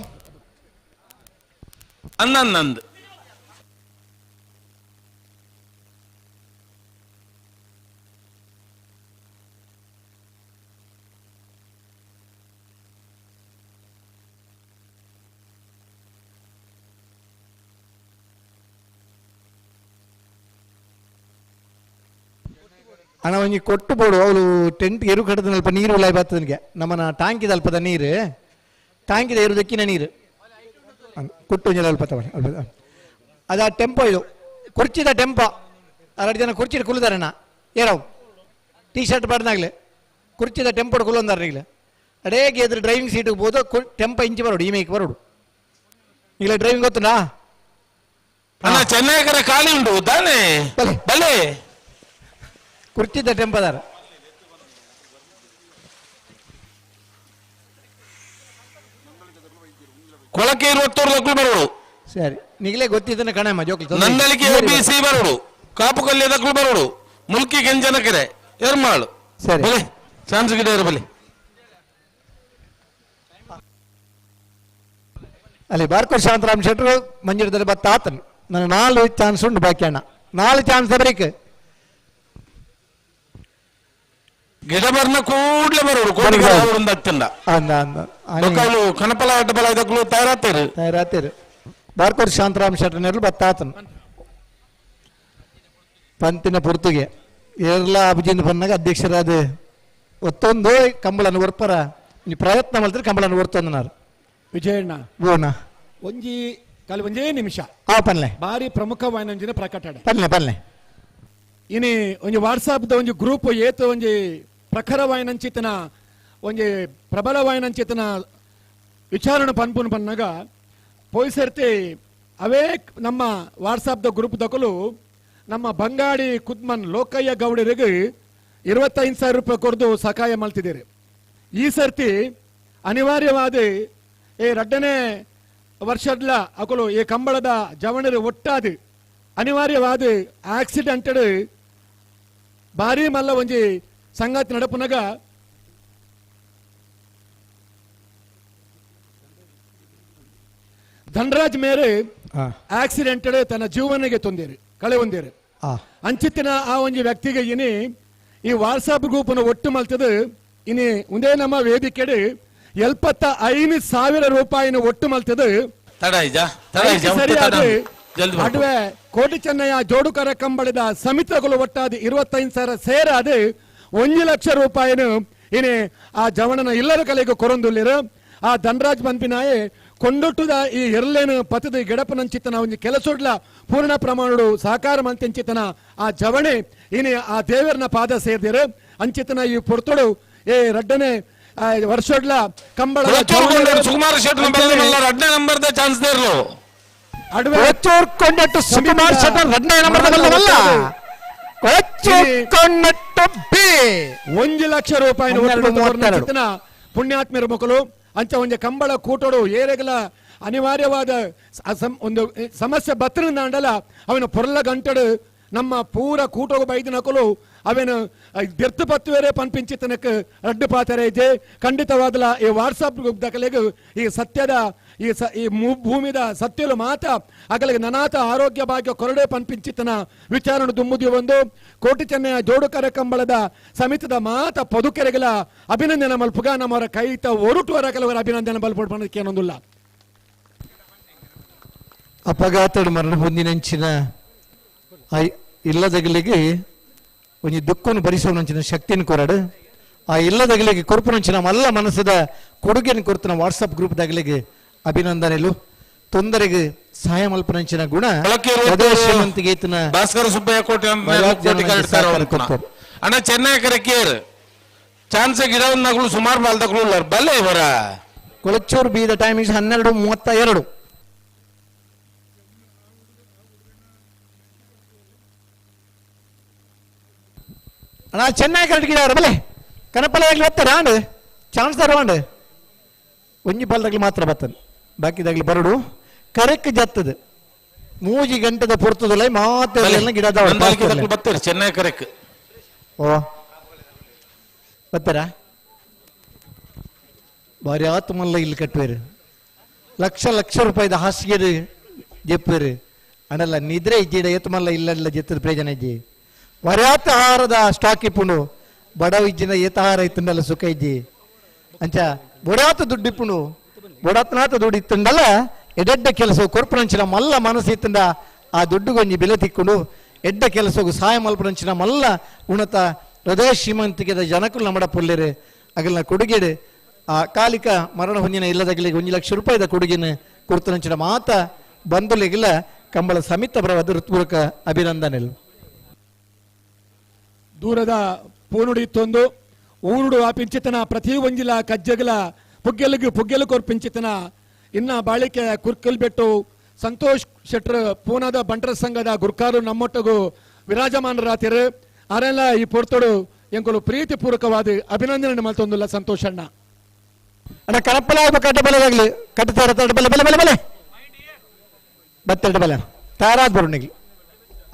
ಅನ್ನಂದ್ ಅಣ್ಣ ಒಂಜಿ ಕೊಟ್ಟು ಬೋಡು ಅವಳು ಟೆಂಟ್ ಎರು ಕಟ್ಟದ ಅಲ್ಪ ನೀರು ಉಲಾಯ್ ಬರ್ತದನಿಗೆ ನಮ್ಮನ ಟ್ಯಾಂಕಿದ ಅಲ್ಪದ ನೀರು ಟ್ಯಾಂಕಿದ ಇರುವುದಕ್ಕಿನ ನೀರು ಕೊಟ್ಟು ಒಂಜಿ ಅಲ್ಪ ತಗೊಳ್ಳಿ ಅಲ್ಪ ಅದು ಆ ಟೆಂಪೋ ಇದು ಕುರ್ಚಿದ ಟೆಂಪೋ ಎರಡು ಜನ ಕುರ್ಚಿಡ್ ಕುಲ್ಲುದಾರಣ್ಣ ಏರವ್ ಟೀ ಶರ್ಟ್ ಪಾಡ್ದಾಗ್ಲೆ ಕುರ್ಚಿದ ಟೆಂಪೋಡ್ ಕುಲ್ಲೊಂದಾರ ಈಗಲೇ ಅಡೇಗೆ ಎದುರು ಡ್ರೈವಿಂಗ್ ಸೀಟಿಗೆ ಹೋದ ಟೆಂಪೋ ಇಂಚಿ ಬರೋಡು ಈ ಮೇಕ್ ಬರೋಡು ಈಗಲೇ ಡ್ರೈವಿಂಗ್ ಗೊತ್ತುನಾ ಅಣ್ಣ ಚೆನ್ನೈಕರ ಖಾಲಿ ಉಂಟು ತಾನೇ ಬಲೆ ಬಲೆ ಕುರ್ಚಿದ ಟೆಂಪೋದಾರ ಕೊಳಕೆ ಇರುವತ್ತೂರು ಲಕ್ಕಲು ಬರೋಡು ಸರಿ ನಿಗಲೇ ಗೊತ್ತಿದ್ದನ್ನ ಕಣಮ್ಮ ಜೋಕ್ಲಿ ನಂದಳಿಕೆ ಎ ಬಿ ಸಿ ಬರೋಡು ಕಾಪು ಕಲ್ಯ ದಕ್ಕಲು ಬರೋಡು ಮುಲ್ಕಿ ಕೆಂಜನಕೆರೆ ಎರ್ಮಾಳು ಸರಿ ಬಲೆ ಚಾನ್ಸ್ ಗಿಡ ಬಲೆ ಅಲ್ಲಿ ಬಾರ್ಕೋರ್ ಶಾಂತರಾಮ್ ಶೆಟ್ರು ಮಂಜೂರದಲ್ಲಿ ಬತ್ತ ಆತನು ನನಗೆ 4 ಚಾನ್ಸ್ ಉಂಟು ಬಾಕಿ ಅಣ್ಣ 4 ಚಾನ್ಸ್ ಬರೀಕ್ ಗಿಡ ಬರ್ನ ಕೂಡ್ಲೆ ಬರೋಡು ಕೋಟಿ ಅತ್ತಿಂದ ಅಂದ ಅಂದ ಬೊಕ್ಕಲು ಕಣಪಲ ಅಡ್ಡಬಲ ಇದಕ್ಕಲು ತಯಾರಾತೇರು ತಯಾರಾತೇರು ಬಾರ್ಕೋರ್ ಶಾಂತರಾಮ್ ಶೆಟ್ಟರ್ನೆಲ್ಲ ಬತ್ತಾತನು ಪಂತಿನ ಪುರ್ತುಗೆ ಏರ್ಲ ಅಭಿಜಿಂದ ಬಂದಾಗ ಅಧ್ಯಕ್ಷರಾದ ಒತ್ತೊಂದು ಕಂಬಳನ್ನು ಒರ್ಪರ ಪ್ರಯತ್ನ ಮಾಡ್ತಾರೆ ಕಂಬಳನ್ನು ಒರ್ತೊಂದನಾರು ವಿಜಯಣ್ಣ ಬೋನ ಒಂಜಿ ಕಾಲಿ ಒಂಜೇ ನಿಮಿಷ ಆ ಪನ್ಲೆ ಬಾರಿ ಪ್ರಮುಖವಾಯಿನ ಪ್ರಕಟಣೆ ಪನ್ಲೆ ಪನ್ಲೆ ಇನಿ ಒಂಜಿ ವಾಟ್ಸಾಪ್ ಒಂಜಿ ಗ್ರೂಪ್ ಏತ ಒಂಜಿ ಪ್ರಖರವಾಯಿನಂಚಿತನ ಒಂಜಿ ಪ್ರಬಲವಾಯಿನಂಚಿತನ ವಿಚಾರಣೆ ಪನ್ಪುನ್ ಪನ್ನಾಗ ಪೊಯ್ಸರ್ತಿ ಅವೇ ನಮ್ಮ ವಾಟ್ಸಾಪ್ ಗ್ರೂಪ್ ದಕಲು ನಮ್ಮ ಬಂಗಾಡಿ ಕುದ್ಮನ್ ಲೋಕಯ್ಯ ಗೌಡರಿಗೆ 25,000 ರೂಪಾಯಿ ಕೊಡ್ದು ಸಹಾಯ ಮಾಡ್ತಿದ್ದೀರಿ. ಈ ಸರ್ತಿ ಅನಿವಾರ್ಯವಾದ ಈ ರಡ್ಡನೇ ವರ್ಷದ ಅಕಲು ಈ ಕಂಬಳದ ಜವಣರು ಒಟ್ಟಾದ ಅನಿವಾರ್ಯವಾದ ಆಕ್ಸಿಡೆಂಟೆಡ್ ಭಾರಿ ಮಲ್ಲ ಒಂಜಿ ಸಂಗತಿ ನಡಪುನಗ ಧನರಾಜ್ ಮೇರೆ ಆಕ್ಸಿಡೆಂಟ್ ತನ್ನ ಜೀವನಗೆ ತೊಂದಿರಿ ಕಳೆ ಹೊಂದಿರಿ. ಅಂಚಿತ್ತಿನ ಆ ಒಂಜಿ ವ್ಯಕ್ತಿಗೆ ಇನಿ ಈ ವಾಟ್ಸಾಪ್ ಗ್ರೂಪ್ ಒಟ್ಟು ಮಲ್ತದ ಇನಿ ಒಂದೇ ನಮ್ಮ ವೇದಿಕೆಡು 75,000 ರೂಪಾಯಿನ ಒಟ್ಟು ಮಲ್ತದ. ಸರಿಯಾದ ಅಡುವೆ ಕೋಟಿ ಚೆನ್ನಯ್ಯ ಜೋಡುಕರ ಕಂಬಳದ ಸಮಿತಿಗಳು ಒಟ್ಟಾದ 25,000 ಸೇರಾದ 1 ಲಕ್ಷ ರೂಪಾಯಿನ ಇನಿ ಆ ಜವಣನ ಇಲ್ಲರ ಕಲೆಗೆ ಕೊರೊಂದುಲ್ಲಿರು. ಆ ಧನರಾಜ್ ಪನ್ಪಿನಾಯೆ ಕೊಂಡೊಟ್ಟುದ ಈ ಎರ್ಲೇನು ಪತದ ಗೆಡಪನಂಚಿತನ ಒಂಜಿ ಕೆಲಸೊಡ್ಲ ಪೂರ್ಣ ಪ್ರಮಾಣಡು ಸಹಕಾರ ಮಂತೆಂಚಿತನ ಆ ಜವಣೆ ಇನಿ ಆ ದೇವರನ ಪಾದ ಸೇರ್ದಿರು. ಅಂಚಿತನ ಈ ಪೊರ್ತೊಡು ಏ ರಡ್ಡನೆ ವರ್ಷೊಡ್ಲ ಕಂಬಳ ಸುಕುಮಾರ್ ಶೆಟ್ಟಿ ನಂಬರ್ ಚಾನ್ಸ್ ದೇರ್ಲು ಸುಕುಮಾರ್ ಶೆಟ್ಟಿ ರಡ್ಡನೇ ನಂಬರ್ 1 ಲಕ್ಷ ರೂಪಾಯಿ ಪುಣ್ಯಾತ್ಮರ ಮಕ್ಕಳು ಅಂಚ ಒಂಜಿ ಕಂಬಳ ಕೂಟೋಡು ಏರೆಗಲ ಅನಿವಾರ್ಯವಾದ ಒಂದು ಸಮಸ್ಯೆ ಬತ್ತರಿಂದಾಂಡಲ ಅವನ ಪೊರ್ಲ ಗಂಟಡು ನಮ್ಮ ಪೂರ ಕೂಟೋಗು ಬೈದಿನಕಲು ಅವೇನು ಬೆರ್ತು ಪತ್ತುವೇರೆ ಪನ್ಪಿಂಚಿತನಕ್ಕೆ ರಡ್ಡು ಪಾತ್ರೆ ಇದೆ. ಖಂಡಿತವಾದಲ ಈ ವಾಟ್ಸಪ್ ದಕಲೆಗು ಈ ಸತ್ಯದ ಈ ಈ ಭೂಮಿದ ಸತ್ಯಲು ಮಾತ ಅಗಲಿಗೆ ನನಾತ ಆರೋಗ್ಯ ಭಾಗ್ಯ ಕೊರಡೆ ಪನ್ಪಿಂಚಿತನ ವಿಚಾರಣೆ ದುಮ್ಮುದಿ ಒಂದು ಕೋಟಿ ಚೆನ್ನಯ ಜೋಡುಕರ ಕಂಬಳದ ಸಮಿತಿದ ಮಾತ ಪದುಕೆರೆಗಳ ಅಭಿನಂದನೆ ಮಲ್ಪುಗ ನಮ್ಮವರ ಕೈತ ಒರುಟುವರ ಕೆಲವರ ಅಭಿನಂದನೆ ಮಲ್ಪು ಮಾಡೋದಕ್ಕೆ ಏನೊಂದಿಲ್ಲ. ಅಪಘಾತಡು ಮರಣ ಹೊಂದಿನಂಚಿನ ಇಲ್ಲದಗಲಿಗೆ ಒಂಜಿ ದುಃಖವನ್ನು ಭರಿಸುವನಂಚಿನ ಶಕ್ತಿಯನ್ನು ಕೊರಡು ಆ ಇಲ್ಲದಗಲಿಗೆ ಕೊರ್ಪುನಂಚಿನ ಮಲ್ಲ ಮನಸ್ಸದ ಕೊಡುಗೆಯನ್ನು ಕೊರ್ತನ ವಾಟ್ಸಪ್ ಗ್ರೂಪ್ ದಗಲಿಗೆ ಅಭಿನಂದನೆಲು ತೊಂದರೆಗೆ ಸಹಾಯ ಮಲ್ಪನಂಚಿನ ಗುಣ ಭಾಸ್ಕರ ಸುಬ್ಬಯ್ಯ ಕೋಟೆ ಅಣ್ಣ ಚೆನ್ನೈ ಕರೆಕೇರ್ ಚಾನ್ಸ್ ಗಿಡವನ್ನಗಳು ಸುಮಾರು ಬಾಲ್ದಗಳು ಬಲ್ಲೆ ಇವರ Kolachur B the time is 12:32. ಅಣ್ಣ ಚೆನ್ನಾಗಿ ಕರೆಕ್ಟ್ ಗಿಡ ಬಲೆ ಕನಪಲೆ ಆಗಲಿ ಬರ್ತಾರೆ ಆಂಡ್ ಚಾನ್ಸ್ ದಾರ ಒಂಜಿ ಬಾಲ್ದಾಗ್ಲಿ ಮಾತ್ರ ಬರ್ತಾನೆ ಬಾಕಿದಾಗ್ಲಿ ಬರಡು ಕರೆಕ್ಟ್ ಜತ್ತದ 3 ಗಂಟೆದ ಪೊರ್ತದಲ್ಲ ಮಾತೆ ಗಿಡ ಬರ್ತಾರೆ ಚೆನ್ನೈ ಕರೆಕ್ಟ್. ಓ ಬರ್ತಾರಾ ಭಾರಿ ಆತ್ಮಲ್ಲ ಇಲ್ಲಿ ಕಟ್ಟುವೇರು ಲಕ್ಷ ಲಕ್ಷ ರೂಪಾಯಿದ ಹಾಸಿಗೆ ಜೆಪ್ಪೇರು ಅಣಲ್ಲ ನಿದ್ರೆ ಇಜ್ಜಿಡ ಏತ್ಮಲ್ಲ ಇಲ್ಲೆಲ್ಲ ಜೆತ್ತದ ಪ್ರಯೋಜನ ಇಜ್ಜಿ ವರ್ಯಾತ ಆಹಾರದ ಸ್ಟಾಕ್ ಇಪ್ಪುಂಡು ಬಡವ ಇಜ್ಜಿನ ಏತಾಹಾರ ಇತ್ತಂಡಲ್ಲ ಸುಖ ಇಜ್ಜಿ ಅಂಚ ಬೊಡಾತ ದುಡ್ಡು ಇಪ್ಪುಂಡು ಬೊಡಾತನಾತ ದುಡ್ಡು ಇತ್ತಂಡಲ್ಲ ಎಡೆಡ್ಡ ಕೆಲಸ ಕೊರ್ಪುನಂಚಿನ ಮಲ್ಲ ಮನಸ್ಸು ಇತ್ತಂಡ ಆ ದುಡ್ಡುಗೊಂಜಿ ಬೆಲೆ ತಿಕ್ಕೊಂಡು ಎಡ್ಡ ಕೆಲಸಗೂ ಸಹಾಯ ಮಲ್ಪುನಂಚಿನ ಮಲ್ಲ ಉಣತ ಹೃದಯ ಶ್ರೀಮಂತಿಕೆದ ಜನಕುಲು ನಮ್ಮಡ ಪುಲ್ಲೇರು ಅಗಲ್ನ ಕೊಡುಗೆಡು ಆ ಕಾಲಿಕ ಮರಣ ಹೊಂದಿನ ಇಲ್ಲದಗಲಿಗೆ 1 ಲಕ್ಷ ರೂಪಾಯಿದ ಕೊಡುಗೆನ ಕೊರ್ತುನಂಚಿನ ಮಾತ ಬಂಧುಲಿಗೆಲ್ಲ ಕಂಬಳ ಸಮಿತ ಬರವಾದ ಹೃತ್ಪೂರ್ವಕ ಅಭಿನಂದನೆಗಳು. ದೂರದ ಪೂನುಡಿ ಇತ್ತೊಂದು ಊರುಡು ಆ ಪಿಂಚಿತನ ಪ್ರತಿ ಒಂಜಿಲ ಕಜ್ಜಗಲ ಪುಗ್ಗೆಲುಗು ಪುಗ್ಗೆಲು ಕೊರ್ಪಿಂಚಿತನ ಇನ್ನ ಬಾಳಿಕೆ ಕುರ್ಕಲ್ ಬೆಟ್ಟು ಸಂತೋಷ್ ಶೆಟ್ರ್ ಪೂನಾದ ಬಂಟರ ಸಂಘದ ಗುರ್ಕಾರು ನಮ್ಮೊಟ್ಟಗು ವಿರಾಜಮಾನರಾತಿರು ಅರೆಲ್ಲ ಈ ಪೊರ್ತೊಡು ಎಂಕುಲು ಪ್ರೀತಿಪೂರ್ವಕವಾದ ಅಭಿನಂದನೆ ಮಲ್ತೊಂದುಲ್ಲ ಸಂತೋಷ್ ಅಣ್ಣ. ಅಣ್ಣ ಕಣಪ್ಪಲ ಕಟ್ಟ ಬಲೆದಾಗ್ಲಿ ಕಟ್ಟತಾರ ಬಲೆ ಬಲೆ ಬಲೆ ಬಲೆ ಬತ್ತೆರಡು ಬಲೆ ತಯಾರಾದ ಬರುಣಿಗ್ಲಿ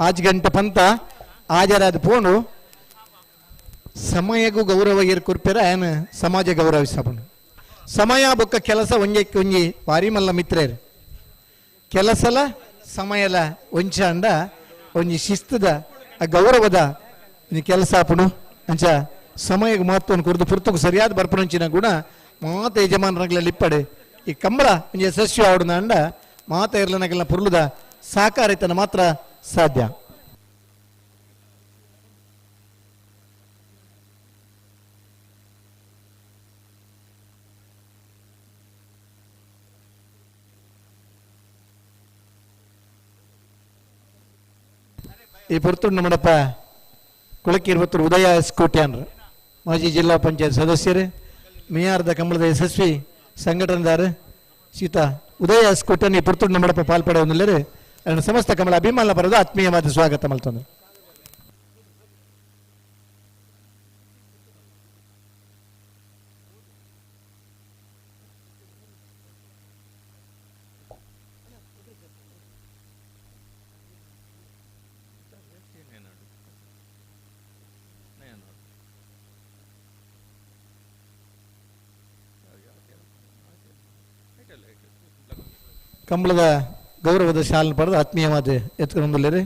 ಆಜ್ ಗಂಟೆ ಪಂತ ಹಾಜರಾದ ಪೋನು ಸಮಯಗೂ ಗೌರವ ಏರ್ ಕೊರ್ಪೆರ ಏನ್ ಸಮಾಜ ಗೌರವಿಸಬನು ಸಮಯ ಬೊಕ್ಕ ಕೆಲಸ ಒಂಜಕ್ಕೆ ಒಂಜಿ ಭಾರಿ ಮಲ್ಲ ಮಿತ್ರರು ಕೆಲಸಲ ಸಮಯಲ ಒಂಚ ಅಂಡ ಒಂಜಿ ಶಿಸ್ತದ ಆ ಗೌರವದ ಒಂಜಿ ಕೆಲಸ ಆಪುಣು ಅಂಚ ಸಮಯಕ್ಕೆ ಮಹತ್ವವನ್ನು ಕೊರದು ಪುರ್ತకు ಸರಿಯಾದ ಬರ್ಪುನಂಚಿನ ಗುಣ ಮಾತ ಯಜಮಾನರಲ್ಲಿ ಇಪ್ಪಡೆ ಈ ಕಂಬಳ ಒಂಜಿ ಯಶಸ್ವಿ ಆವಡುನ ಅಂಡ ಮಾತ ಇರ್ಲನಗೆಲ್ಲ ಪುರ್ಲುದ ಸಹಕಾರ ಇತ್ತನ ಮಾತ್ರ ಸಾಧ್ಯ. ಈ ಪುರ್ತುಂಡು ನಮ್ಮಡಪ್ಪ ಕುಳಕಿರ್ವತ್ತೂರು ಉದಯ ಎಸ್ ಕೋಟ್ಯಾನ್ರು ಮಾಜಿ ಜಿಲ್ಲಾ ಪಂಚಾಯತ್ ಸದಸ್ಯರು ಮಿಯಾರ್ದ ಕಂಬಳದ ಯಶಸ್ವಿ ಸಂಘಟನೆದಾರ ಸೀತಾ ಉದಯ ಎಸ್ ಕೋಟ್ಯಾನ್ ಈ ಪುರ್ತುಂಡು ನಮ್ಮಡಪ್ಪ ಪಾಲ್ಪಡೆಯೊಂದಿಲ್ಲರು ಅದನ್ನು ಸಮಸ್ತ ಕಮಲ ಅಭಿಮಾನ ಬರೋದು ಆತ್ಮೀಯವಾದ ಸ್ವಾಗತ ಮಲ್ತಂದ್ರು. ಕಂಬಳದ ಗೌರವದ ಶಾಲನ ಪಡೆದು ಆತ್ಮೀಯವಾದ ಎತ್ಕೊಂಡುಲ್ಲೇರಿ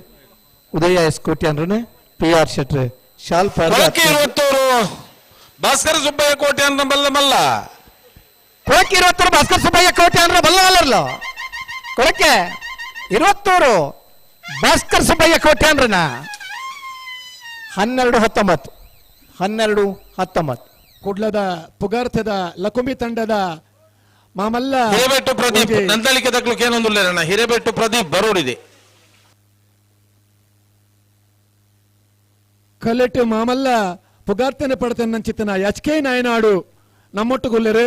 ಉದಯ ಎಸ್ ಕೋಟ್ಯಾನ್ರನೆ ಪಿ ಆರ್ ಶೆಟ್ರೆ ಶಾಲ್ ಪಡೆದು ಇರುವತ್ತವರು ಭಾಸ್ಕರ ಸುಬ್ಬಯ್ಯ ಕೋಟೆ ಅಂತ ಬಲ್ಲ ಮಲ್ಲ. ಕೊಳಕ್ಕೆ ಇರುವತ್ತೂರು ಭಾಸ್ಕರ ಸುಬ್ಬಯ್ಯ ಕೋಟೆ ಅಂದ್ರೆ ಬಲ್ಲ ಅಲ್ಲರ್ಲ. ಕೊಳಕ್ಕೆ ಇರುವತ್ತೂರು ಭಾಸ್ಕರ ಸುಬ್ಬಯ್ಯ ಕೋಟೆ ಅಂದ್ರನ 12-19 12-19. ಕುಡ್ಲದ ಪುಗಾರ್ಥದ ಲಕುಮಿ ತಂಡದ ಮಾಮಲ್ಲ ಹಿರೇಬೆಟ್ಟು ಪ್ರದೀಪ್ ನಂದಳಿಕೆ ತಕ್ಲಿಕ್ಕೆ ಏನೊಂದುಲ್ಲ. ಹಿರೇಬೆಟ್ಟು ಪ್ರದೀಪ್ ಬರೋಡಿದೆ. ಕಲೆಟ್ ಮಾಮಲ್ಲ ಪುಗಾರ್ತನೆ ಪಡ್ತೇನೆ ಎಚ್ ಕೆ ನಾಯನಾಡು ನಮ್ಮೊಟ್ಟುಗುಲ್ಲರು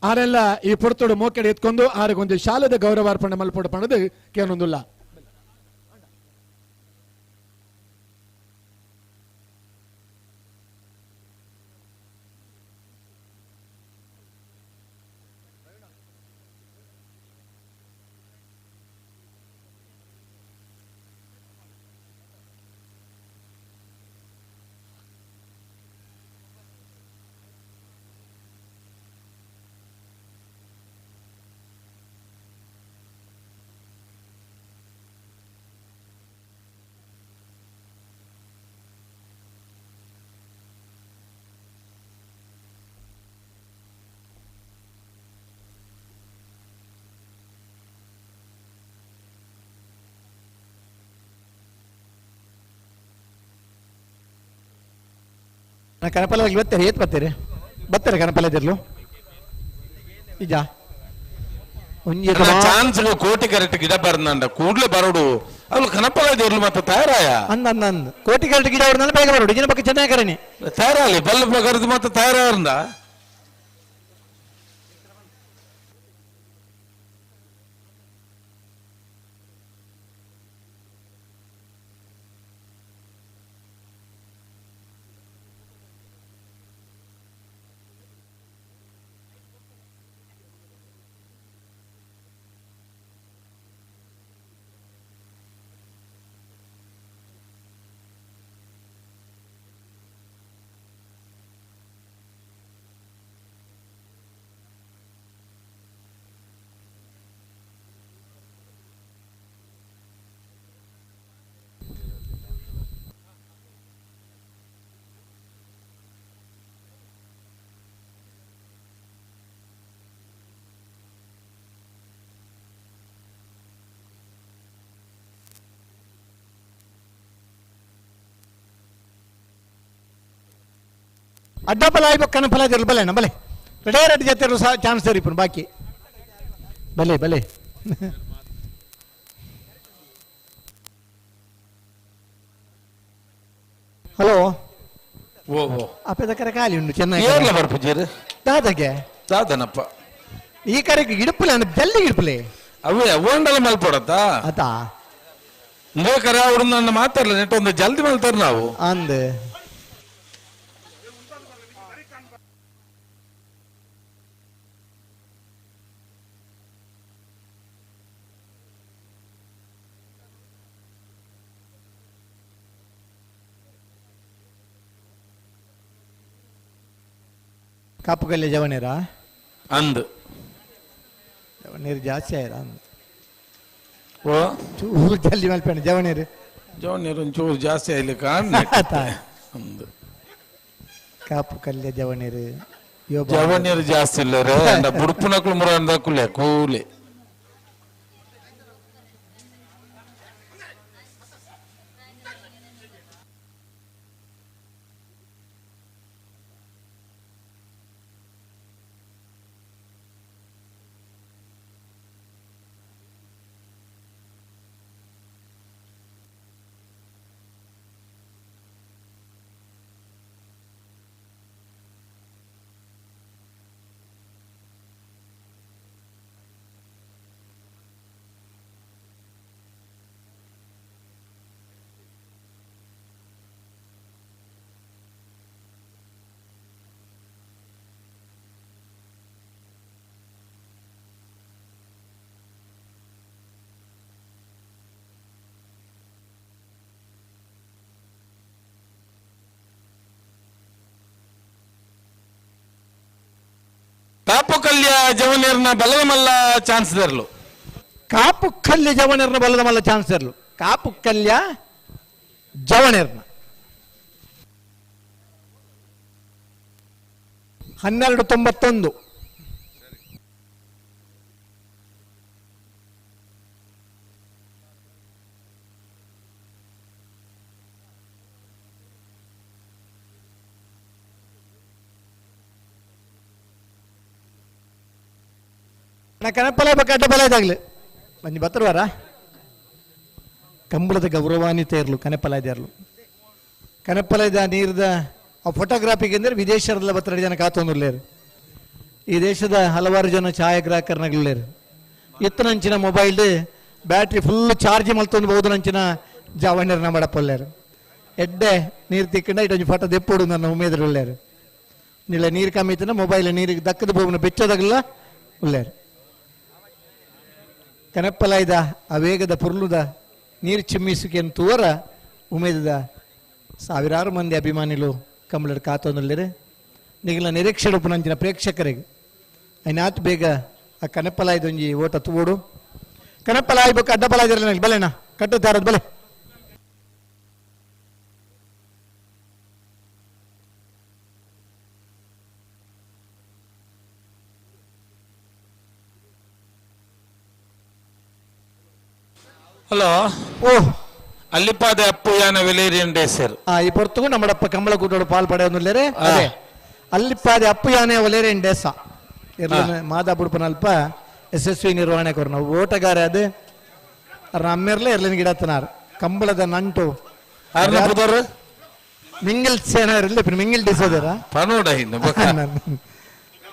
ಆರೆಲ್ಲ ಈ ಪುರ್ತೋಡು ಮೋಕೆಡೆ ಎತ್ಕೊಂಡು ಆರೆಗೊಂದು ಶಾಲೆದ ಗೌರವಾರ್ಪಣೆ ಮಲ್ಪೋಡು ಪಣದು ಕೇನೊಂದುಲ್ಲ. ಕನಪಲ್ಲ ಬರ್ತಾರೆ, ಏತ್ ಬರ್ತಾರೆ ಬರ್ತಾರೆ ಕನಪಲ್ಲದಿರ್ಲು ನಿಜ. ಚಾನ್ಸ್ ಕೋಟಿ ಕರೆಕ್ಟ್ ಗಿಡ ಬರ್ನಂಡ ಕೂಡ್ಲೆ ಬರೋಡು ಅವ್ಳು ಕನಪಲ್ಲ ಇರ್ಲು ಮತ್ತೆ ತಯಾರಾಯ ಅಂದ ಅಂದ ಅಂದ ಕೋಟಿ ಕರೆಕ್ಟ್ ಗಿಡ ಅವ್ರನ್ನ ಬೇಗ ಬರೋಡು ಇದಿನ ಬಗ್ಗೆ ಚೆನ್ನಾಗಿ ಕರಣಿ ತಯಾರಾಗಲಿ ಬಲ್ಲ ಕರೆದು ಮತ್ತೆ ತಯಾರಾರಂದ. ಅಡ್ಡಪಲ ಆಯ್ಬೇಕು ಕನಪಲ ಇರಲು ಬಲೆ ಬಲೆ ರೆಡ್ ಜೊತೆ ಇರಲು ಸಹ ಚಾನ್ಸ್ ಇಪ್ಪನು ಬಾಕಿ ಬಲೆ ಬಲೆ. ಹಲೋ ಅಪ್ಪದ ಕರೆ ಖಾಲಿ ಉಂಟು ಚೆನ್ನಾಗಿ ಬರ್ಪುಜೀರು ದಾದಗೆ ದಾದನಪ್ಪ ಈ ಕರೆಗೆ ಗಿಡಪುಲೆ ಅಂದ್ರೆ ಜಲ್ಲಿ ಗಿಡಪುಲೆ ಅವೇ ಅವೊಂಡಲ ಮಲ್ಪಡತ್ತಾ ಅತಾ ಇಂದೇ ಕರೆ ಅವ್ರು ನನ್ನ ಮಾತಾಡಲ್ಲ ನೆಟ್ ಒಂದು ಜಲ್ದಿ ಮಲ್ತಾರ ನಾವು ಅಂದ್ ಕಾಪುಗಲ್ಲೆ ಜವನೇರಾ ಅಂದ್ ಜವನೀರು ಜಾಸ್ತಿ ಆಯ್ರ ಅಂದ್ ಓ ಚೂರು ಜಲ್ದಿ ಮಲ್ಪೇಣ ಜವನೀರು ಜವನೀರು ಒಂಚೂರು ಜಾಸ್ತಿ ಆಯ್ಲಿಕ್ಕೆ ಅಂದ್ ಕಾಪು ಕಲ್ಯ ಜವನೀರು ಜವನೀರು ಜಾಸ್ತಿ ಇಲ್ಲ ರೇ ಬುಡ್ಪುನಕ್ಲು ಮುರ ಕುಲೆ ಕೂಲಿ Kapu ಕಲ್ಯ ಜವನೇರ್ನ ಬಲದ ಮಲ್ಲ ಚಾನ್ಸ್ ದರ್ಲು. ಕಾಪು ಕಲ್ಯ ಜವನೇರ್ನ ಬಲದ ಮಲ್ಲ ಚಾನ್ಸ್ ದರ್ಲು. ಕಾಪು ಕಲ್ಯ ಜವನೇರ್ನ 12:91. ಕನಪಲ ಅಡ್ಡ ಬಲ ಇದಾಗಲಿ ಮಂಜು ಬತ್ತರ್ವಾರ ಕಂಬಳದ ಗೌರವಾನ್ವಿತ ಇರಲು ಕನೆಪಲ ಇರಲು ಕನೆಪಲ ಇದ್ದ ನೀರ್ದ ಆ ಫೋಟೋಗ್ರಾಫಿಗೆ ಅಂದರೆ ವಿದೇಶದಲ್ಲ ಬತ್ತರಡಿ ಜನ ಕಾತೊಂದುರ್ಲೇರು. ಈ ದೇಶದ ಹಲವಾರು ಜನ ಛಾಯಾಗ್ರಾಹಕರನಗಲೇರು. ಎತ್ತನಂಚಿನ mobile battery full charge ಮಲ್ತೊಂದು ಬಹುದು ನಂಚಿನ ಜಾವಣ್ಯರನ್ನ ಮಾಡಪ್ಪಲ್ಲೇರು. ಎಡ್ಡೆ ನೀರು ತಿಕ್ಕಂಡ ಇಟ್ಟೊಂಜಿ ಫೋಟೋ ದೆಪ್ಪೋಡು ನನ್ನ ಉಮೇದರುಳ್ಳೇರು. ನಿಲ್ಲ ನೀರು ಕಮ್ಮಿ ಇತ್ತನ ಮೊಬೈಲ್ ನೀರಿಗೆ ದಕ್ಕದ ಬೋಬನ ಬೆಚ್ಚೋದಾಗಲ್ಲ ಉಳ್ಳೇರು. ಕನಪ್ಪಲಾಯ್ದ ಆ ವೇಗದ ಪುರ್ಲುದ ನೀರು ಚಿಮ್ಮಿಸುಕೆನ್ ತೂವರ ಉಮೇದದ ಸಾವಿರಾರು ಮಂದಿ ಅಭಿಮಾನಿಲು ಕಂಬಳಡ್ ಕಾತೊಂದುಲ್ಲೇರು. ನಿಗಲ ನಿರೀಕ್ಷೆ ಉಪ್ಪುನಂಚಿನ ಪ್ರೇಕ್ಷಕರಿಗೆ ಐನಾತ್ ಬೇಗ ಆ ಕನಪ್ಪಲಾಯ್ದೊಂಜಿ ಓಟ ತೂವೋಡು. ಕನಪ್ಪಲಾಯ್ ಬೊಕ್ಕ ಅಡ್ಡಪಲಾಯ್ದಿರಲ್ಲ ಬಲೆನಾ ಕಟ್ಟುತ್ತಾರದ್ ಬಲೆ. ಹಲೋ ಓ ಅಲ್ಲಿಪಾದೆ ಅಪ್ಪು ಯಾನ ವೆಲೇರಿಯನ್ ಡೇಸರ್. ಈ ಪೊರ್ತುಗು ನಮ್ಮಡಪ್ಪ ಕಂಬಳ ಕೂಟೋಡು ಪಾಲ್ ಪಡೆಯೊಂದುಲ್ಲೇರೆ. ಅದೇ ಅಲ್ಲಿಪಾದೆ ಅಪ್ಪು ಯಾನೆ ವಲೇರಿಯನ್ ಡೇಸ ಇರ್ಲನೆ ಮಾದಾ ಬುಡ್ಪನಲ್ಪ ಯಶಸ್ವಿ ನಿರ್ವಹಣೆ ಕೊರ್ ನಾವು ಓಟಗಾರ ಅದು ಅಮ್ಮೆರ್ಲೆ ಇರ್ಲಿನ ಗಿಡತ್ತನಾರ್ ಕಂಬಳದ ನಂಟು ಮಿಂಗಿಲ್ ಸೇನ ಇರಲಿ ಮಿಂಗಿಲ್ ಡಿಸೋದರ ಪನೋಡ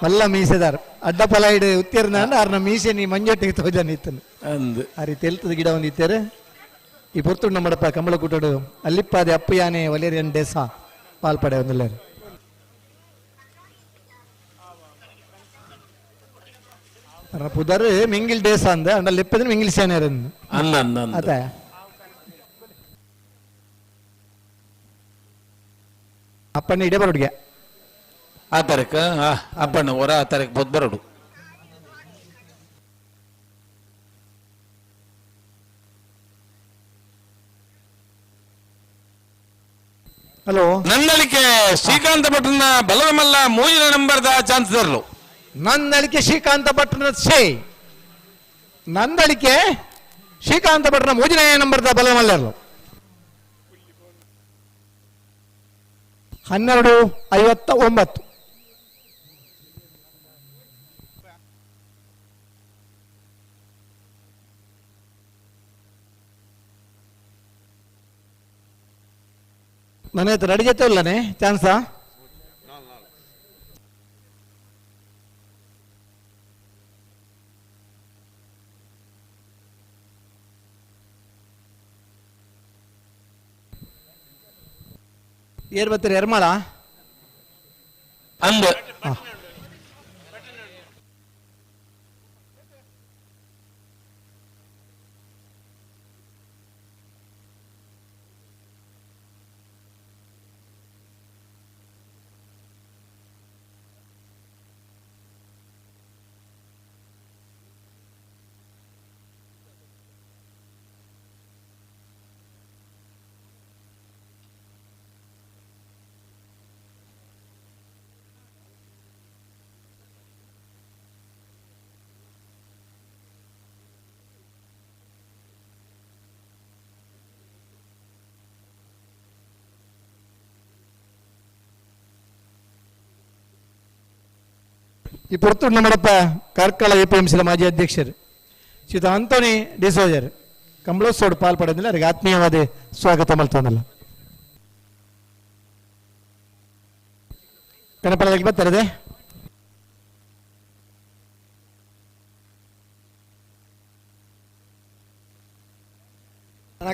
ಮಲ್ಲ ಮೀಸೆದಾರ್ ಅಡ್ಡ ಪಲಾಯಿಡು ಉತ್ತಿರ್ನ ಅರ್ನ ಮೀಸೆ ನೀ ಮಂಜೊಟ್ಟಿಗೆ ತೋಜನ್ ಇತ್ತನು ಆ ರೀತಿ ಎಲ್ತದ ಗಿಡ ಒಂದು ಇತ್ತೇರೆ. ಈ ಪೊರ್ತುಂಡ ನಮ್ಮಡಪ್ಪ ಕಂಬಳ ಕೂಟೋಡು ಅಲ್ಲಿಪ್ಪಾದೆ ಅಪ್ಪು ಯಾನೆ ವಲೇರಿಯನ್ ಡೇಸ ಪಾಲ್ಪಡೆ ಒಂದುಲ್ಲೇರು. ಪುದರ್ ಮಿಂಗಿಲ್ ಡೇಸ ಅಂದ ಅಂಡ ಲೆಪ್ಪದ ಮಿಂಗಿಲ್ ಸೇನೆರಂದು ಅತ ಅಪ್ಪಣ್ಣ ಇಡೇ ಬರೋಡ್ಗೆ ಆ ತಾರೀಕು ಅಪ್ಪಣ್ಣ ಹೊರ ಆ ತಾರೀಕು ಬೊದ್ ಬರೋಡು. ಹಲೋ ನನ್ನಳಿಕೆ ಶ್ರೀಕಾಂತ ಭಟ್ನ ಬಲವಮಲ್ಲ ಮೂಜಿನ ನಂಬರ್ದ ಚಾನ್ಸ್ ದರ್ಲು. ನಂದಳಿಕೆ ಶ್ರೀಕಾಂತ ಭಟ್ನ ಶೇ ನಂದಳಿಕೆ ಶ್ರೀಕಾಂತ ಭಟ್ನ ಮೂಜಿನ ನಂಬರ್ದ ಬಲಮಲ್ಲರ್ಲು. 12:59. ನನ್ನ ಹತ್ರ ರೆಡಿ ಜೊತೆ ಇಲ್ಲನೆ ಚಾನ್ಸಾ? ಏರ್ ಬರ್ತೀರಿ ಎರ್ಮಾಳ ಅಂದ ಈ ಪೊರ್ತುಂಡ ನಮ್ಮಡಪ್ಪ ಕಾರ್ಕಳ ಎಪಿಎಂಸಿದ ಮಾಜಿ ಅಧ್ಯಕ್ಷರು ಶ್ರೀಯುತ ಆಂಟೋನಿ ಡಿಸೋಜರ್ ಕಂಬಳೋತ್ಸವ ಪಾಲ್ಪಡೆದಿಲ್ಲ ಅವರಿಗೆ ಆತ್ಮೀಯವಾದ ಸ್ವಾಗತ ಮಲ್ತೋನಲ್ಲ. ಕನಪಲದಲ್ಲಿ ಬರ್ತಾರೆ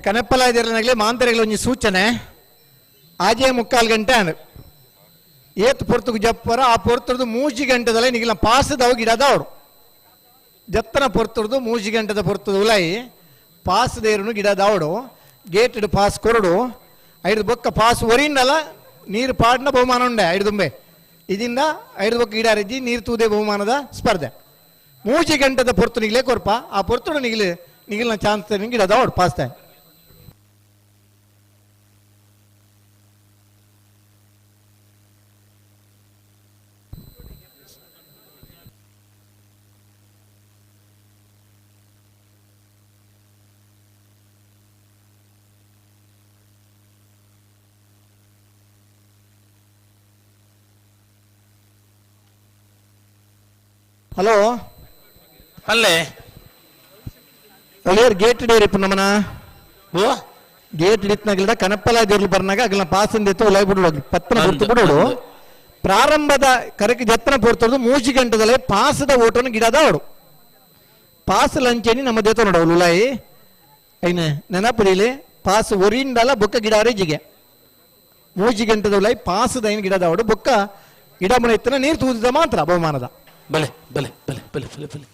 ಕನಪ್ಪಲ ಇದಿರಲಾಗಲಿ ಮಾಂತರಿಗಳ ಒಂಜಿ ಸೂಚನೆ ಆಜೆ 3.25 ಗಂಟೆ ಅಂಡ್ ಏತ್ ಪೊರ್ತುಗು ಜಪ್ಪರ ಆ ಪೊರ್ತುರ್ದು 3 ಗಂಟೆದಲ್ಲ ನಿಗಿಲ್ಲ ಪಾಸದವು ಗಿಡದವರು ಜತ್ತನ ಪೊರ್ತುರ್ದು 3 ಗಂಟೆದ ಪೊರ್ತದ ಉಲಾಯಿ ಪಾಸದೇರುನು ಗಿಡದವಡು ಗೇಟೆಡ್ ಪಾಸ್ ಕೊರಡು ಐದು ಬೊಕ್ಕ ಪಾಸ್ ಒರಿನ್ನಲ್ಲ ನೀರು ಪಾಡ್ನ ಬಹುಮಾನ ಉಂಡೆ ಐದು ದುಂಬೆ ಇದರಿಂದ ಐದು ಬೊಕ್ಕ ಈಡಾರಿಜ್ಜಿ ನೀರು ತೂದೆ ಬಹುಮಾನದ ಸ್ಪರ್ಧೆ 3 ಗಂಟೆದ ಪೊರ್ತು ನಿಗಲೇ ಕೊರ್ಪ ಆ ಪೊರ್ತುಡು ನಿಗಲು ನಿಗಲ್ನ ಚಾನ್ಸ್ ಗಿಡದ ಓಡ್ ಪಾಸ್ತೆ ಹಲೋ ಅಲ್ಲೇ ಅಳಿಯರ್ ಗೇಟ್ ಡೇರಿಪ್ಪ ನಮ್ಮನ ಓ ಗೇಟ್ ಹಿಡಿತ್ನಾಗಲ್ದ ಕನಪ್ಪಲ ದೇರ್ಲು ಬರ್ನಾಗ ಅಗಲ ಪಾಸಂದಿತ್ತು ಉಲಾಯ್ ಬಿಡು ಪತ್ತನ ಗುರ್ತು ಬಿಡೋಡು ಪ್ರಾರಂಭದ ಕರಕ್ಕೆ ಜತ್ತನ ಪೋರ್ತದ್ದು 3 ಗಂಟೆದಲ್ಲೇ ಪಾಸದ ಓಟನ್ನು ಗಿಡದ ಅವಡು ಪಾಸ್ ಲಂಚೇನಿ ನಮ್ಮ ದೇತ ನೋಡವು ಉಲಾಯಿ ಐನ ನೆನಪುರಿಲಿ ಪಾಸ್ ಒರಿಂಡಲ ಬೊಕ್ಕ ಗಿಡಾರೆ ಜಿಗೆ 3 ಗಂಟೆದ ಉಲಾಯಿ ಪಾಸದ ಐನ ಗಿಡದ ಅವಡು ಬೊಕ್ಕ ಗಿಡ ಮನೆ ಇತ್ತನ ನೀರು ತೂದಿದ ಮಾತ್ರ ಬಹುಮಾನದ ಬಲೆ ಬಲೆ ಬಲೆ ಬಲೆ ಬಲೆ ಬಲೆ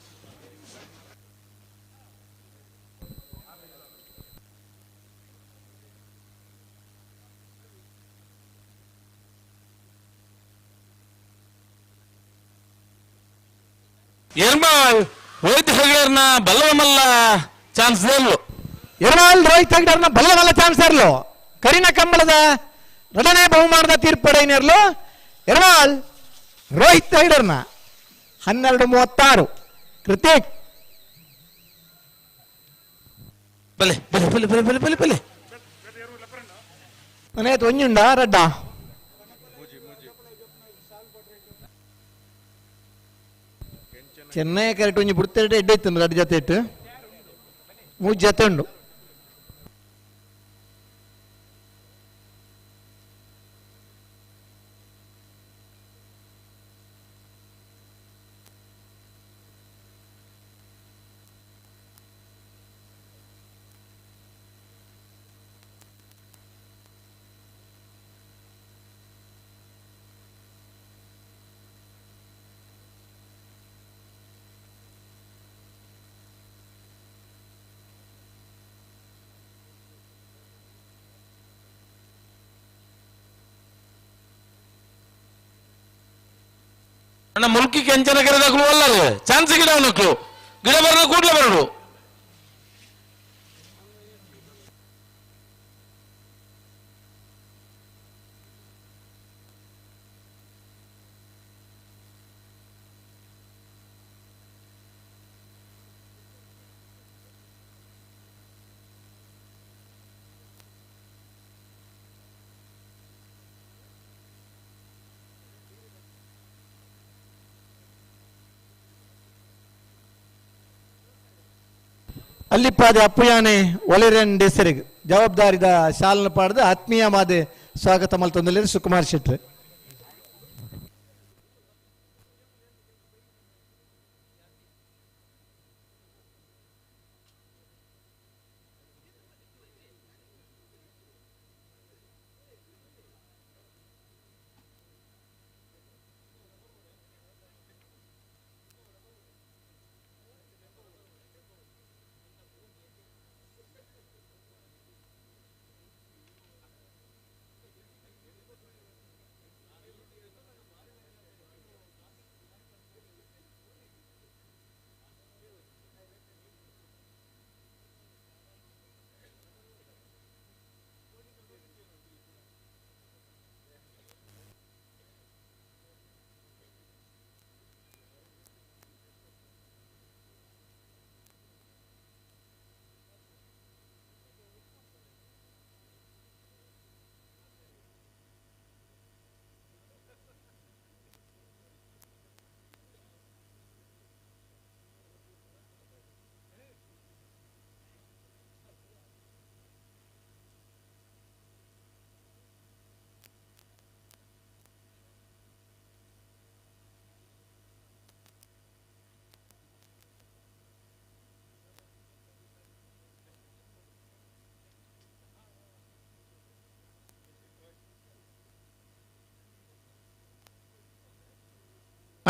ಎರ್ಮಾಲ್ ರೋಹಿತ್ ಹೆಗ್ಡರ್ನ ಬಲ್ಲವಮಲ್ಲ ಚಾನ್ಸ್ ಇರಲು ಎರ್ಮಾಲ್ ರೋಹಿತ್ ಹೆಗ್ಡರ್ನ ಬಲ್ಲವಲ್ಲ ಚಾನ್ಸ್ ಇರಲು ಕರಿನ ಕಂಬಳದ ಎರಡನೇ ಬಹುಮಾನದ ತೀರ್ಪಡೆಯನ್ನಿರಲು ಎರ್ಮಾಲ್ ರೋಹಿತ್ ಹೆಗ್ಡರ್ನ 12:36 ಕೃತಿಕ್ ಬಲೆ ಬಲೆ ಬಲೆ ಬಲೆ ಬಲೆ ಬಲೆ ಬಲೆ ಮನೆ ಒಂಜುಂಡ ರಡ್ಡ ಚೆನ್ನೈ ಕರೆಕ್ಟ್ ಒಂಜಿ ಬುಡ್ತೆರಡು ಎಡ್ಡೆ ಇತ್ತು ರಡ್ಡು ಜೊತೆ ಇಟ್ಟು ಮೂರು ಜೊತೆ ಉಂಡು ಅಣ್ಣ ಮುಲ್ಕಿ ಕೆಂಚನ ಕರೆದಾಗ್ಲು ಅಲ್ಲ ಚಾನ್ಸ್ ಗಿಡ ಅವನಕ್ಲು ಗಿಡ ಬರೋದು ಕೂಡ್ಲೆ ಬರೋದು ಅಲ್ಲಿಪ್ಪಾದೆ ಅಪ್ಪುಯಾನೆ ಒಲೆರನ್ ಡೆಸರಿಗ್ ಜವಾಬ್ದಾರಿದ ಶಾಲನ ಪಾಡ್ದು ಆತ್ಮೀಯವಾದ ಸ್ವಾಗತ ಮಲ್ತೊಂದಲ್ಲಿ ಸುಕುಮಾರ್ ಶೆಟ್ಟಿ.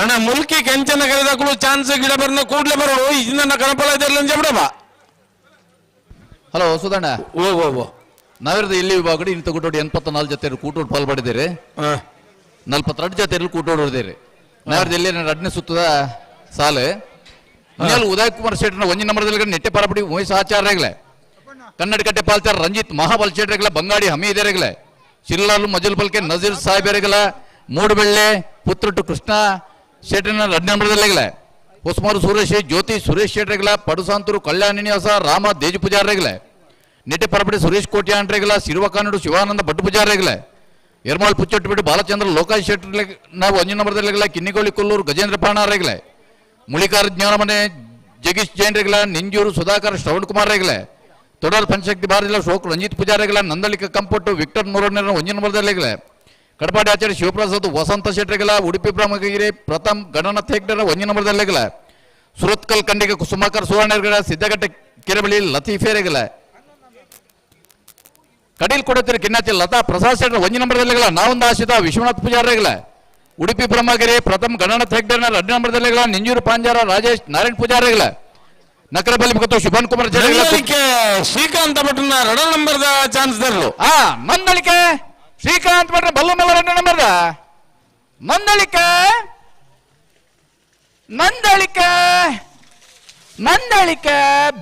ಅಣ್ಣ ಮುಲ್ಕಿ ಕೆಂಚನ ಕರೆದಾಕಲು ಚಾನ್ಸ್ ಗಿಡ ಬರ್ನ ಕೂಡ್ಲೆ ಬರೋಡು ಇದನ್ನ ಕಣಪಲ ಇದೆಲ್ಲ ಬಿಡಬಾ. ಹಲೋ ಸುಧಣ್ಣ. ಓ ಓ ಓ ನಾವಿರದ ಇಲ್ಲಿ ವಿಭಾಗಡಿ ಇಂತ ಕೂಟೋಡಿ 84 ಜೊತೆ ಕೂಟೋಡ್ ಪಾಲ್ ಪಡೆದಿರಿ. 42 ಜೊತೆ ಕೂಟೋಡಿದೇರಿ ನಾವ್ರಲ್ಲಿ ರಡ್ನೇ ಸುತ್ತದ ಸಾಲು ಮುನಿಯಾಲು ಉದಯ್ ಕುಮಾರ್ ಶೆಟ್ಟರ್ನ ಒಂಜಿ ನಂಬರ್ದಲ್ಲಿ ನೆಟ್ಟೆ ಪರಪಡಿ ಉಮೇಶ್ ಆಚಾರ್ಯಗಳೇ ಕನ್ನಡ ಕಟ್ಟೆ ಪಾಲ್ಚಾರ್ ರಂಜಿತ್ ಮಹಾಬಲ್ ಶೆಟ್ಟರ್ಗಳ ಬಂಗಾಡಿ ಹಮೀದೆರೆಗಳೇ ಶಿಲ್ಲಾಲು ಮಜುಲ್ ಬಲ್ಕೆ ನಜೀರ್ ಸಾಹೇಬೆರೆಗಳ ಮೂಡುಬೆಳ್ಳೆ ಪುತ್ರಟು ಕೃಷ್ಣ ಶೆಟ್ಟರ್ನ ರಡ್ನೇ ನಂಬರ್ದಲ್ಲಿಗಳೇ ಹೊಸ್ಮಾರು ಸುರೇಶ್ ಜ್ಯೋತಿ ಸುರೇಶ್ ಶೆಟ್ಟರ್ಗಳ ಪಡುಸಾಂತೂರು ಕಲ್ಯಾಣ ನಿವಾಸ ರಾಮ ದೇಜು ಪೂಜಾರ್ರೆಗಳೇ ನೆಟ್ಟೆ ಪರಪಡಿ ಸುರೇಶ್ ಕೋಟ್ಯಾಂಡ್ರೆಗಳ ಸಿರುವಕಾನಡು ಶಿವಾನಂದ ಭಟ್ ಪೂಜಾರ್ರೆಗಳೇ ಎರ್ಮಾಳ್ ಪುಚ್ಚೊಟ್ಟು ಬಾಲಚಂದ್ರ ಲೋಕಾಜ್ ಶೆಟ್ಟರ್ ನಾವು ಒಂಜಿ ನಂಬರ್ದಲ್ಲಿಗಳ ಕಿನ್ನಿಗೋಳಿ ಕೊಲ್ಲೂರು ಗಜೇಂದ್ರ ಪಾಣಾರೆಗಳೇ ಮುಳಿಕಾರ ಜ್ಞಾನಮನೆ ಜಗೀಶ್ ಜೈನ್ರೆಗಳ ನಿಂಜೂರು ಸುಧಾಕರ್ ಶ್ರವಣ್ ಕುಮಾರ್ ರೆಗಳೇ ತೊಡರ್ ಪಂಚಶಕ್ತಿ ಭಾರತಿಲ ಶೋಕ್ ರಂಜಿತ್ ಪೂಜಾರಿಗಳ ನಂದಳಿಕ ಕಂಪಟ್ಟು ವಿಕ್ಟರ್ ನೂರಣ್ಣ ಒಂಜಿನ ನಂಬರ್ದಲ್ಲಿಗಳೇ ಕಡಪಾಡಿ ಆಚಾರ್ಯ ಶಿವಪ್ರಸಾದ್ ವಸಂತ ಶೆಟ್ಟರ್ಗಳ ಉಡುಪಿ ಬ್ರಹ್ಮಗಿರಿ ಪ್ರಥಮ್ ಗಣನಾಥ್ ಹೆಗ್ಡರ ಒಂಜಿನ ನಂಬರ್ದಲ್ಲಿಗಳ ಸುರತ್ಕಲ್ ಖಂಡಿಗೆ ಕುಸುಮಾಕರ್ ಸುವರ್ಣಗಳ ಸಿದ್ದಗಟ್ಟೆ ಕೆರೆಬಳಿ ಲತೀಫೇರೆಗಳ ಕಡೀಲ್ ಕೊಡುತ್ತಿರ ಕಿನ್ನಾಚಿ ಲತಾ ಪ್ರಸಾದ್ ಶೆಟ್ಟರ್ ಒಂಜಿ ನಂಬರ್ದಲ್ಲಿಗಳ ನಾವೊಂದು ಆಶಿತ ವಿಶ್ವನಾಥ್ ಪೂಜಾರಿಗಳ ಉಡುಪಿ ಬ್ರಹ್ಮಗಿರಿ ಪ್ರಥಮ್ ಗಣನಾಥ್ ಹೆಗ್ಡರ್ನ ಎರಡು ನಂಬರ್ದಲ್ಲಿಗಳ ನಿಂಜೂರು ಪಾಂಜಾರ ರಾಜೇಶ್ ನಾರಾಯಣ್ ಪೂಜಾರಿಗಳ ನಕರಬಲಿ ಮತ್ತು ಶುಭನ್ ಕುಮಾರ್ ಶ್ರೀಕಾಂತ್ ಭಟ್ನ ಎರಡ ನಂಬರ್ದ ಚಾನ್ಸ್ ದರ್ಲು. ನಂದಳಿಕೆ ಶ್ರೀಕಾಂತ್ ಭಟ್ರ ಬಲ್ಲು ಮೇಲೆ ಎರಡು ನಂಬರ್ದ ನಂದಳಿಕೆ ನಂದಳಿಕೆ ನಂದಳಿಕೆ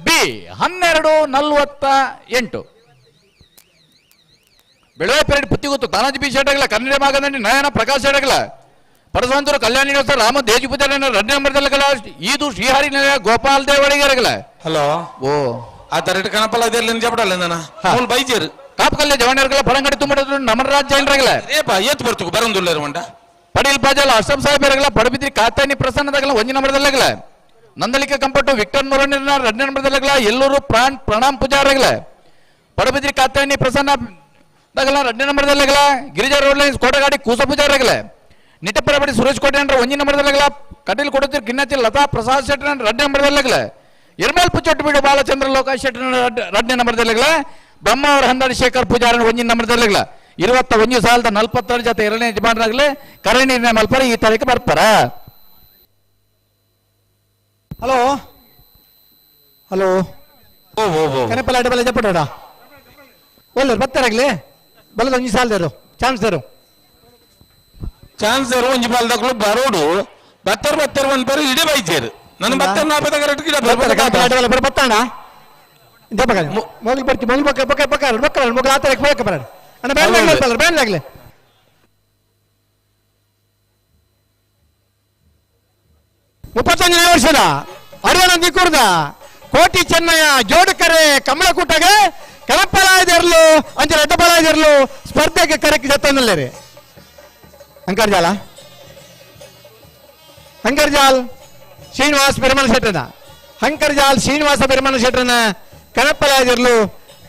ಬಿ 12:48 ಬೆಳವೆ ಪೇರೆಡ್ ಪುತ್ತಿಗುತ್ತು ತಾನಾಜಿ ಬಿ ಶೆಟ್ಟಗಲ ಕನ್ನಡ ಮಾಗದಂಡಿ ನಯನ ಪ್ರಕಾಶ್ ಶೆಟ್ಟಗಲ ಪರಸಾಂತೂರು ಕಲ್ಯಾಣಿ ರಾಮ ದೇಜಿ ಪೂಜಾರಿ ಎರಡನೇ ನಂಬರ್ದಲ್ಲ ಈದು ಶ್ರೀಹರಿ ನಿಲಯ ಗೋಪಾಲ್ ದೇವಡಿಗೆರಗಲ. ಹಲೋ ಓ ಆ ತರಟ್ ಕಣಪಲ ಅದಿರ್ಲಿ ಜಪಡಲ್ಲ ನನ್ನ ಮೂಲ ಬೈಜೇರು ಕಾಪಕಲ್ಲೆ ಜವಣರ್ಗಲ ಪರಂಗಡಿ ತುಂಬಡಿದ್ರು ನಮನರಾಜ್ ಜೈನ್ರಗಲ ಏಪ ಏತ್ ಬರ್ತಕು ಬರಂದುಲ್ಲರು ಮಂಡ ಪಡೀಲ್ ಪಾಜಲ್ ಅಶ್ರಫ್ ಸಾಹೇಬ್ ಪಡಬಿದ್ರಿ ಕಾತಾನಿ ಪ್ರಸನ್ನದಾಗಲ ಒಂಜಿ ನಂಬರ್ದಲ್ಲಗಲ ನಂದಳಿಕೆ ಕಂಪಟ್ಟು ವಿಕ್ಟರ್ ಮುರಣ್ಣ ಎರಡನೇ ನಂಬರ್ದಲ್ಲಗಲ ಎಲ್ಲೂರು ಪ್ರಾಣ್ ಪ್ರಣಾಮ್ ಪೂಜಾರಗಲ ಪಡಬಿದ್ರಿ ಕಾತಾನಿ ಪ್ರಸನ್ನ ದಗಲ ಎರಡನೇ ನಂಬರ್ದಲ್ಲಗಲ ಗಿರಿಜಾ ರೋಡ್ ಲೈನ್ಸ್ ಕೋಟಗಾಡಿ ಕೂಸ ಪೂಜಾರಗಲ ನಿಟ್ಟಪರಬಡಿ ಸುರೇಶ್ ಕೋಟೆ ಅಂದ್ರೆ ಒಂಜಿ ನಂಬರ್ದಲ್ಲಗಲ ಕಟೀಲ್ ಕೊಡುತ್ತಿರು ಕಿನ್ನತಿ ಲತಾ ಪ್ರಸಾದ್ ಶೆಟ್ಟರ್ ಎರಡನೇ ನಂಬರ್ದಲ್ಲಗಲ ಎರ್ಮೇಲ್ ಪುಚ್ಚೊಟ್ಟು ಬೀಡು ಬಾಲಚಂದ್ರ ಲೋಕಾಶ್ ಶೆಟ್ಟರ್ ಎರಡನೇ ನಂಬರ್ದಲ್ಲಗಲ ಬ್ರಹ್ಮಾವರ ಹಂದಾಡಿ ಶೇಖರ್ ಪೂಜಾರನ್ ಒಂಜಿ ನಂಬರ್ದಲ್ಲಗಲ 21,042 ಜೊತೆ ಎರಡನೇ ಯಜಮಾನರಾಗಲೇ ಕರೆ ನಿರ್ಣಯ ಮಲ್ಪರ ಈ ತಾರೀಕು ಬರ್ತಾರ. ಹಲೋ ಹಲೋ ಕನೆಪಲ ಅಡಬಲ ಜಪ್ಪಡ ಒಲ್ಲರು ಬರ್ತಾರಾಗ್ಲಿ ಬಲದ ಒಂಜಿ ಸಾಲದರು ಚಾನ್ಸ್ ದರು ಚಾನ್ಸ್ ದರು ಒಂಜಿ ಬಾಲ್ದಕ್ಲು ಬರೋಡು ಬತ್ತರ್ ಬತ್ತರ್ ಒಂದ್ ಬರೋ ಇಡೀ ಬೈಚೇರು ನನ್ನ ಬತ್ತರ್ ನಾಪದ ಕರೆಕ್ಟ್ ಗಿಡ ಬರ ಬತ್ತಾಣ ಮೊದಲು ಬರ್ತಿ ಮೊದಲು ಬಕ್ಕ ಬಕ್ಕ ಬಕ್ಕ ಬಕ್ಕ ಮೊದಲು ಆ ತಾರೀಕು ಬರಕ ಬರೋಣ ಅಣ್ಣ ಬ್ಯಾನ್ ಆಗ್ಲಿ ಬ್ಯಾನ್ ಆಗ್ಲಿ ಮುಪ್ಪತ್ತೊಂದನೇ ವರ್ಷದ ಅರಿಯಣ ದಿಕ್ಕುರ್ದ ಕೋಟಿ ಚೆನ್ನಯ್ಯ ಜೋಡುಕರೆ ಕಮಲಕೂಟಗೆ ಕಣಪಲಾಯದರ್ಲು ಅಂಚೆ ರಡ್ಡಪಲಾಯದರ್ಲು ಸ್ಪರ್ಧೆಗೆ ಕರೆಕ್ ಜತ್ತೊಂದಲ್ಲೇರಿ ಅಂಕರ್ಜಾಲ ಹಂಕರ್ಜಾಲ್ ಶ್ರೀನಿವಾಸ್ ಬಿರಮಣ ಶೆಟ್ಟನ ಹಂಕರ್ಜಾಲ್ ಶ್ರೀನಿವಾಸ ಬಿರಮಣ ಶೆಟ್ಟನ ಕಣಪಲಾಯದರ್ಲು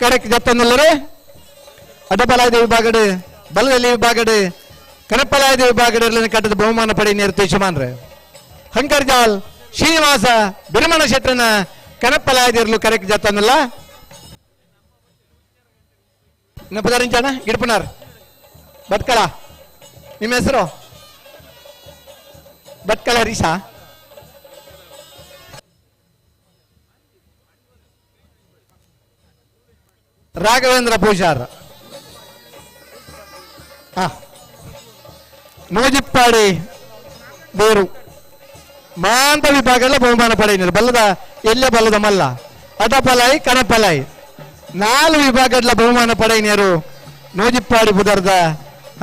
ಕರೆಕ್ ಜತ್ತೊಂದಲ್ಲರಿ ಅಡ್ಡಪಲಾಯದ ವಿಭಾಗಡು ಬಲದಲ್ಲಿ ವಿಭಾಗಡು ಕಣಪಲಾಯದ ವಿಭಾಗಡು ಕಟ್ಟದ ಬಹುಮಾನ ಪಡೆ ನಿರ್ದೇಶಮಾನ್ರೆ ಹಂಕರ್ಜಾಲ್ ಶ್ರೀನಿವಾಸ ಬಿರಮಣ ಶೆಟ್ಟನ ಕಣಪಲಾಯದಿರ್ಲು ಕರೆಕ್ ಜತ್ತನಲ್ಲ ಪದಾರಿಂಚಾಣ ಗಿಡಪನಾರ್ ಭಟ್ಕಳ ನಿಮ್ಮ ಹೆಸರು ಭಟ್ಕಳ ಹರೀಶಾ ರಾಘವೇಂದ್ರ ಪೂಜಾರ್ ನೂಜಿಪ್ಪಾಡಿ ಬೇರು ಮಾಂತ ವಿಭಾಗಲ್ಲ ಬಹುಮಾನ ಪಡೆಯಿನರು ಬಲ್ಲದ ಎಲ್ಲೆ ಬಲ್ಲದ ಮಲ್ಲ ಅಡಪಲಾಯಿ ಕಣಪಲಾಯಿ 4 ವಿಭಾಗದ ಬಹುಮಾನ ಪಡೆಯಿನರು ನೂಜಿಪ್ಪಾಡಿ ಬುದರ್ದ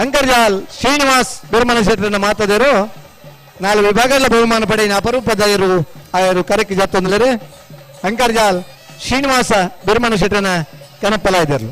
ಅಂಕರ್ಜಾಲ್ ಶ್ರೀನಿವಾಸ್ ಬಿರ್ಮಣ ಶೆಟ್ಟರನ್ನ ಮಾತಾದರು 4 ವಿಭಾಗದ ಬಹುಮಾನ ಪಡೆಯಿನ ಅಪರೂಪದ ಆಯರು ಕರಕ್ಕೆ ಜತ್ತೊಂದಲರು ಅಂಕರ್ಜಾಲ್ ಶ್ರೀನಿವಾಸ ಬಿರ್ಮಣ ಶೆಟ್ಟರನ್ನ ಕಣಪಲಾಯಿದರು.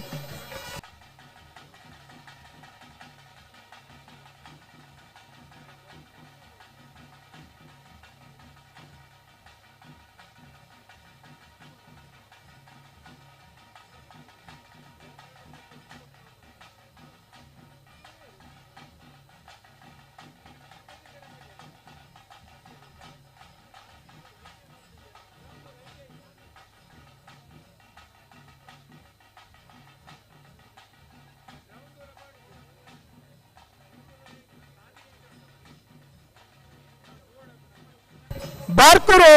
ಬಾರ್ಕೂರು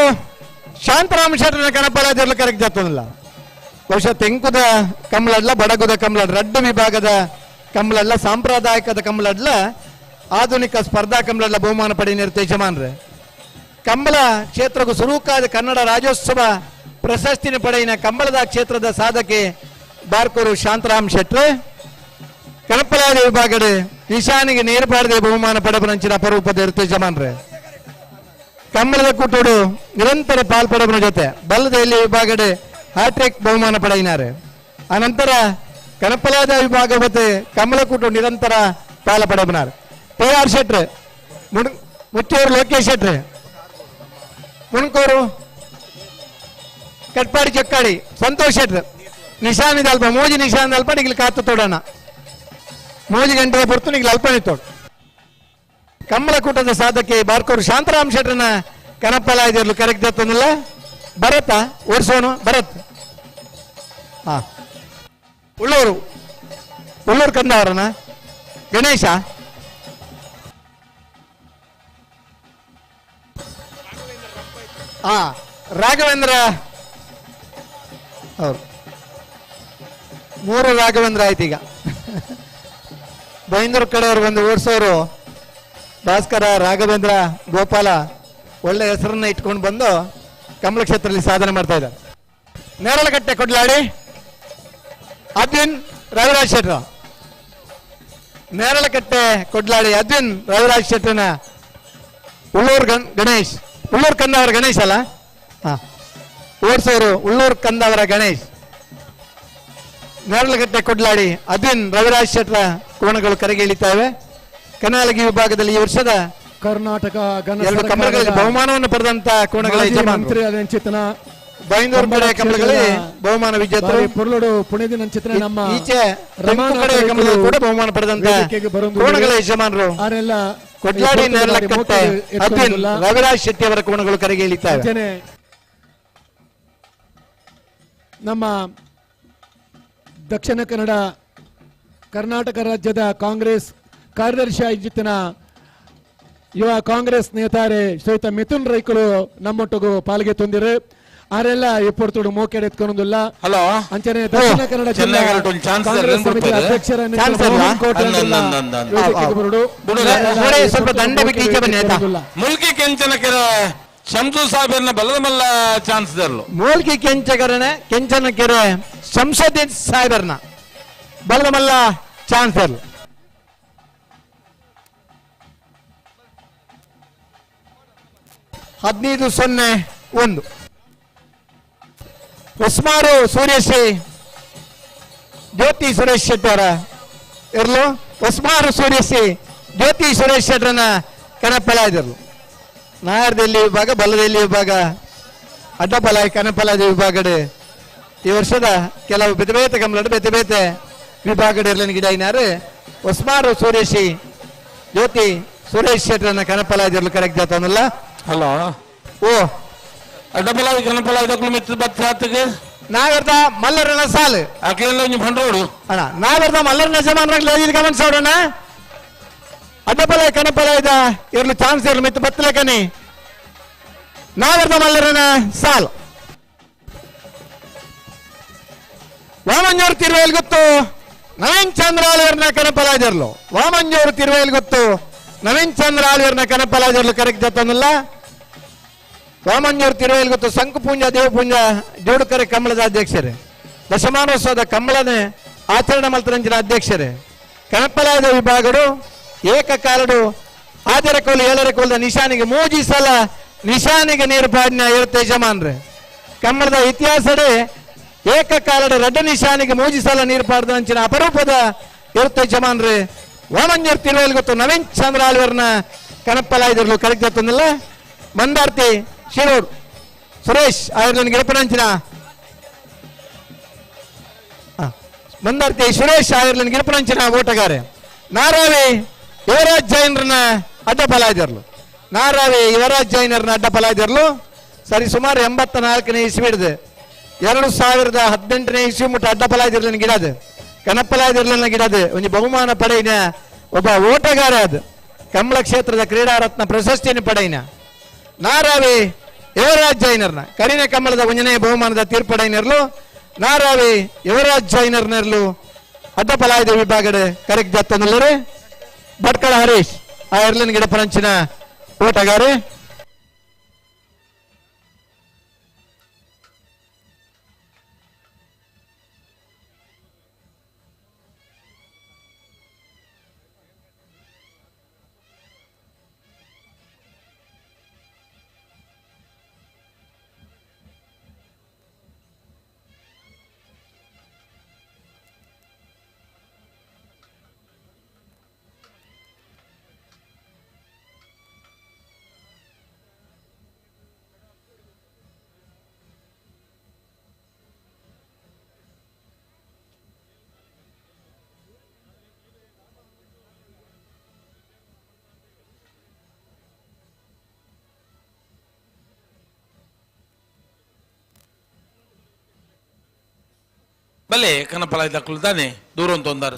ಶಾಂತರಾಮ ಶೆಟ್ಟರ ಕಣಪಲಾದಿರ್ಲು ಕರೆಕ್ಟ್ ಜಾತದಲ್ಲ ಬಹುಶಃ ತೆಂಕುದ ಕಮಲಡ್ಲ ಬಡಗುದ ಕಮಲಡ್ ರಡ್ಡು ವಿಭಾಗದ ಕಮಲಡ್ಲ ಸಾಂಪ್ರದಾಯಿಕದ ಕಮಲಡ್ಲ ಆಧುನಿಕ ಸ್ಪರ್ಧಾ ಕಂಬಳ ಬಹುಮಾನ ಪಡೆಯಿನ ಯಜಮಾನ್ರೆ. ಕಂಬಳ ಕ್ಷೇತ್ರಕ್ಕೂ ಸುರೂಕಾದ ಕನ್ನಡ ರಾಜ್ಯೋತ್ಸವ ಪ್ರಶಸ್ತಿನ ಪಡೆಯಿನ ಕಂಬಳದ ಕ್ಷೇತ್ರದ ಸಾಧಕೆ ಬಾರ್ಕೂರು ಶಾಂತರಾಮ್ ಶೆಟ್ರು. ಕಣಪಲಾದ ವಿಭಾಗಡೆ ನಿಶಾನಿಗೆ ನೇರಪಾಡದೆ ಬಹುಮಾನ ಪಡೆಬನಂಚಿನ ಅಪರೂಪದ ಯಜಮಾನ್ರೆ. ಕಂಬಳದ ಕೂಟೋಡು ನಿರಂತರ ಪಾಲ್ಪಡಬನ ಜೊತೆ ಬಲ್ಲದೆಯಲ್ಲಿ ವಿಭಾಗಡೆ ಹ್ಯಾಟ್ರಿಕ್ ಬಹುಮಾನ ಪಡೆಯಿನಾರೆ. ಅನಂತರ ಕಣಪಲಾದ ವಿಭಾಗ ಮತ್ತೆ ಕಮಲ ಕೂಟು ನಿರಂತರ ಪಾಲ ಪಡೆಬನಾರೆ. ಪಿ ಆರ್ ಶೆಟ್ರು, ಮುಚ್ಚೂರು ಲೋಕೇಶ್ ಶೆಟ್ರು, ಮುಣ್ಕೂರು ಕಟ್ಪಾಡಿ ಚೊಕ್ಕಾಡಿ ಸಂತೋಷ್ ಶೆಟ್ರು, ನಿಶಾನಿದ ಅಲ್ಪ ಮೋಜಿ ನಿಶಾನದ ಅಲ್ಪ ನಿಗ್ಲಿ ಕಾತು ತೋಡೋಣ ಮೋಜಿ ಗಂಟೆಗೆ ಹೊರ್ತು ನಿಗ್ಲಿ ಅಲ್ಪ ತೋಡು. ಕಮ್ಮಲಕೂಟದ ಸಾಧಕೆ ಬಾರ್ಕೂರು ಶಾಂತರಾಮ್ ಶೆಟ್ರನ ಕನಪಲ ಇದಿರ್ಲು ಕರೆಕ್ಟ್ ತಂದಿಲ್ಲ. ಭರತ ಓಡಿಸೋನು ಭರತ್. ಹಾ ಉಳ್ಳೂರು ಉಳ್ಳೂರು ಕಂದವರನ ಗಣೇಶ. ಹಾ ರಾಘವೇಂದ್ರ ಅವರು ಮೂರು ರಾಘವೇಂದ್ರ ಆಯ್ತು ಈಗ. ಬೈಂದೂರು ಕಡೆಯವರು ಬಂದು ಓಡಿಸೋರು ಭಾಸ್ಕರ, ರಾಘವೇಂದ್ರ, ಗೋಪಾಲ ಒಳ್ಳೆ ಹೆಸರನ್ನ ಇಟ್ಕೊಂಡು ಬಂದು ಕಮಲ ಕ್ಷೇತ್ರದಲ್ಲಿ ಸಾಧನೆ ಮಾಡ್ತಾ ಇದ್ದಾರೆ. ನೇರಳಗಟ್ಟೆ ಕೊಡ್ಲಾಡಿ ಅದ್ವಿನ್ ರವಿರಾಜ್ ಶೆಟ್ರು. ನೇರಳಕಟ್ಟೆ ಕೊಡ್ಲಾಡಿ ಅದ್ವಿನ್ ರವಿರಾಜ್ ಶೆಟ್ಟರ್ನ ಉಳ್ಳೂರು ಗಣೇಶ್, ಉಳ್ಳೂರು ಕಂದವರ ಗಣೇಶ್ ಅಲ್ಲ, ಹಾ ಓಡಿಸೋರು ಉಳ್ಳೂರು ಕಂದವರ ಗಣೇಶ್. ನೇರಳಗಟ್ಟೆ ಕೊಡ್ಲಾಡಿ ಅದ್ವಿನ್ ರವಿರಾಜ್ ಶೆಟ್ಟರ ಕೋಣಗಳು ಕರೆಗೆ ಇಳಿತಾವೆ. ಕನಾಲಗಿ ವಿಭಾಗದಲ್ಲಿ ಈ ವರ್ಷದ ಕರ್ನಾಟಕ ಎರಡು ಕಮಲಗಳಲ್ಲಿ ಬಹುಮಾನವನ್ನು ಪಡೆದಂತ ಕೋಣಗಳ ಯಜಮಾನರು ಬೈಂದೂರು ಕಡೆ ಕಮಲಗಳಲ್ಲಿ ಬಹುಮಾನ ವಿಜೇತರು. ಪೊರ್ಲೋಡು ಪುಣೆದಿನಂಚಿತನ ನಮ್ಮ ಈಚೆ ಕಡೆ ಕಮಲದಲ್ಲಿ ಕೂಡ ಬಹುಮಾನ ಪಡೆದಂತ ಕೋಣಗಳ ಯಜಮಾನರು ಕೊಡ್ಲಾಡಿ ನೇರಳಕಟ್ಟೆ ಅದ್ವಿನ್ ರವಿರಾಜ್ ಶೆಟ್ಟಿ ಅವರ ಕೋಣಗಳು ಕರೆಗೆ ಇಳಿತಾವೆ. ನಮ್ಮ ದಕ್ಷಿಣ ಕನ್ನಡ ಕರ್ನಾಟಕ ರಾಜ್ಯದ ಕಾಂಗ್ರೆಸ್ ಕಾರ್ಯದರ್ಶಿ ಆಯೋಜಿತನ ಯುವ ಕಾಂಗ್ರೆಸ್ ನೇತಾರೆ ಶ್ರೀಯುತ ಮಿಥುನ್ ರೈಕರು ನಮ್ಮೊಟ್ಟಿಗೂ ಪಾಲ್ಗೆ ತಂದಿರು. ಆರೆಲ್ಲ ಇಪ್ಪತ್ತೋಡು ಮೋಕೆಡೆ ಎತ್ಕೊಂಡಿಲ್ಲ. ಹಲೋ ಅಂಚನೆ ದಕ್ಷಿಣ ಕನ್ನಡ ಜಿಲ್ಲಾ ಕಾಂಗ್ರೆಸ್ ಸಮಿತಿ ಅಧ್ಯಕ್ಷರ ಮುಲ್ಕಿ ಕೆಂಚನ ಕೆರೆ ಶಂಸು ಸಾಹೇಬರ್ನ ಬಲದ ಮಲ್ಲ ಚಾನ್ಸ್ ದರ್ಲು. ಮೂಲ್ಕಿ ಕೆಂಚಗರನೆ ಕೆಂಚನ ಕೆರೆ ಶಂಸದ್ದೀನ್ ಸಾಹೇಬರ್ನ ಬಲದ ಮಲ್ಲ ಚಾನ್ಸ್ ದರ್ಲು. 15-0-1. ಉಸ್ಮಾರು ಸೂರ್ಯಶ್ರೀ ಜ್ಯೋತಿ ಸುರೇಶ್ ಶೆಟ್ಟಿ ಅವರ ಇರ್ಲು. ಉಸ್ಮಾರು ಸೂರ್ಯಶ್ರೀ ಜ್ಯೋತಿ ಸುರೇಶ್ ಶೆಟ್ಟರನ್ನ ಕನಪಲ ಇದಿರ್ಲು. ನಾಯರ್ದಲ್ಲಿ ವಿಭಾಗ, ಬಲದಲ್ಲಿ ವಿಭಾಗ, ಅಡ್ಡಪಲ ಕನಪಲದ ವಿಭಾಗಡೆ ಈ ವರ್ಷದ ಕೆಲವು ಬೇತೆ ಬೇತೆ ಕಮಲಡು ಬೇತೆ ಬೇತೆ ವಿಭಾಗಡೆ ಇರ್ಲಿನ ಗಿಡ ಇನ್ನಾರು. ಉಸ್ಮಾರು ಸೂರ್ಯಶ್ರೀ ಜ್ಯೋತಿ ಸುರೇಶ್ ಶೆಟ್ಟರನ್ನ ಕನಪಲ ಇದಿರ್ಲು ಕರೆಕ್ಟ್ ಜಾತನಲ್ಲ. ಹಲೋ ಓ ಅಡ್ಡಪಲ ಕನಪಲ ಇದಕ್ಕೂ ಮಿತ್ರ ಬತ್ತಾತಿಗೆ ನಾಗರ್ದ ಮಲ್ಲರನ ಸಾಲು ಅಕ್ಲೆಲ್ಲ ಒಂಜಿ ಬಂಡೋಡು ಅಣ್ಣ. ನಾಗರ್ದ ಮಲ್ಲರನ ಯಜಮಾನರಾಗ್ಲಿ ಐದು ಗಮನಿಸ ಅವರಣ್ಣ. ಅಡ್ಡಪಲ ಕನಪಲ ಇದ ಇರ್ಲು ಚಾನ್ಸ್ ಇರ್ಲು ಮಿತ್ತು ಬತ್ತಲಕನಿ ನಾಗರ್ದ ಮಲ್ಲರನ ಸಾಲು. ವಾಮಂಜೂರು ತಿರುವೇಲ್ ಗೊತ್ತು ನವೀನ್ ಚಂದ್ರ ಆಳ್ವರ್ನ ಕನಪಲ ಇದಿರ್ಲು. ವಾಮಂಜೂರು ತಿರುವೇಲ್ ಗೊತ್ತು ನವೀನ್ ಚಂದ್ರ ಆಳ್ವರ್ನ ಕನಪಲ ಇದಿರ್ಲು ಕರೆಕ್ಟ್ ಜತ್ತನಲ್ಲ. ವಾಮಂಜೂರು ತಿರುವೇಲ್ ಗೊತ್ತು ಶಂಕುಪೂಂಜ ದೇವಪೂಂಜ ಜೋಡುಕರೆ ಕಮಲದ ಅಧ್ಯಕ್ಷರೇ, ದಶಮಾನೋತ್ಸವದ ಕಮಲನೆ ಆಚರಣೆ ಮಲ್ತರಂಜಿನ ಅಧ್ಯಕ್ಷರೇ. ಕನಪಲಾದ ವಿಭಾಗಡು ಏಕಕಾಲಡು ಆಜರ ಕೋಲು ಏಳರ ಕೋಲದ ನಿಶಾನಿಗೆ ಮೂಜಿ ಸಲ ನಿಶಾನಿಗೆ ನೀರು ಪಾಡಿನ ಇರುತ್ತೆ ಯಜಮಾನ್ರೆ. ಕಮಲದ ಇತಿಹಾಸಡೆ ಏಕಕಾಲದ ರಡ್ಡ ನಿಶಾನಿಗೆ ಮೂಜಿ ಸಲ ನೀರು ಪಾಡ್ದ ಅಂಚಿನ ಅಪರೂಪದ ಇರುತ್ತೆ ಯಜಮಾನ್ರೆ. ವಾಮಂಜೂರು ತಿರುವೇಲ್ ಗೊತ್ತು ನವೀನ್ ಚಂದ್ರ ಆಳ್ವರ್ನ ಕನಪಲ ಇದಿರ್ಲು ಕರೆಕ್ಟ್ ಜತ್ತಂದಿಲ್ಲ. ಮಂದಾರ್ತಿ ಶಿರೂರ್ ಸುರೇಶ್ ಆಯರ್ಲನ್ ಗಿಡಪನಂಚಿನ ಮಂದಾರ್ತಿ ಸುರೇಶ್ ಆಯರ್ಲನ್ ಗಿಡಪನಂಚಿನ ಓಟಗಾರೆ. ನಾರಾವಿ ಯುವರಾಜ್ ಜೈನರನ್ನ ಅಡ್ಡ ಫಲ ಇದಿರ್ಲು. ನಾರಾವಿ ಯುವರಾಜ್ ಜೈನರನ್ನ ಅಡ್ಡ ಫಲ ಇದಿರ್ಲು. ಸರಿ ಸುಮಾರು 84ನೇ ಇಸ್ವಿ ಹಿಡಿದು 2018ನೇ ಇಸ್ವಿ ಮುಟ್ಟ ಅಡ್ಡ ಫಲ ಇದಿರ್ಲಿನ ಗಿಡದು ಕನಪಲ ಇದಿರ್ಲಿನ ಗಿಡದು ಒಂದು ಬಹುಮಾನ ಪಡೆಯಿನ ಒಬ್ಬ ಓಟಗಾರ ಅದು ಕಮಲ ಕ್ಷೇತ್ರದ ಕ್ರೀಡಾರತ್ನ ಪ್ರಶಸ್ತಿಯನ್ನು ಪಡೆಯಿನ ನಾರಾವಿ ಯುವರಾಜ್ ಜೈನರ್ನ ಕರಿನ ಕಮಲದ ಒಂಜನೇ ಬಹುಮಾನದ ತೀರ್ಪಡೆಯಿನರ್ಲು. ನಾರಾವಿ ಯುವರಾಜ್ ಜೈನರ್ನರ್ಲು ಅಡ್ಡಪಲಾಯದ ವಿಭಾಗಡೆ ಕರೆಕ್ಟ್ ಜತ್ತನಲ್ಲರೆ. ಭಟ್ಕಳ ಹರೀಶ್ ಆ ಎರ್ಲಿನ ಗಿಡಪರಂಚಿನ ಓಟಗಾರೆ. ಬಲೆ ಕನಪಲ ಇದ್ದಕ್ಕಲು ತಾನೆ ದೂರ ಅಂತ.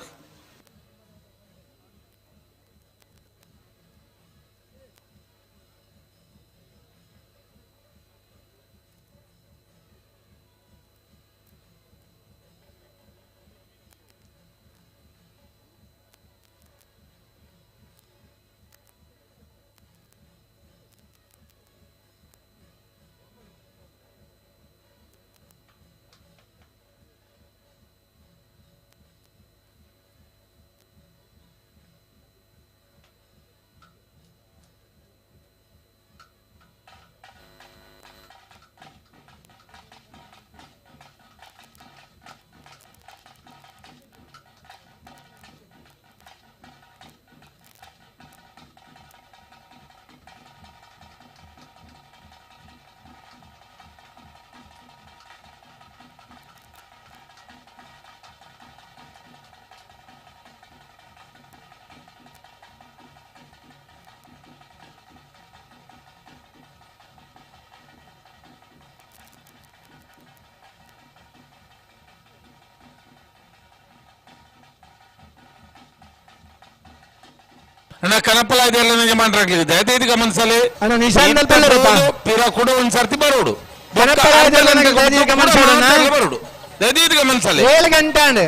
ಅಣ್ಣ ಕನಪಲ ಇದೆಲ್ಲ ಯಜಮಾನರಾಗ್ಲಿದೆ ದಯದೈದು ಗಮನಿಸಲಿ. ಅಣ್ಣ, ನಿಶಾನ್ ದಲ್ಪಲ್ಲರಪ್ಪ. ಪಿರ ಕೂಡ ಒಂದ್ ಸರ್ತಿ ಬರೋಡು. ಕನಪಲ ಇದೆಲ್ಲ ನನಗೆ ದಯದೈದು ಗಮನಿಸೋಣ. ಬರೋಡು ದಯದೈದು ಗಮನಿಸಲಿ. 7 ಗಂಟೆ ಅಂಡ್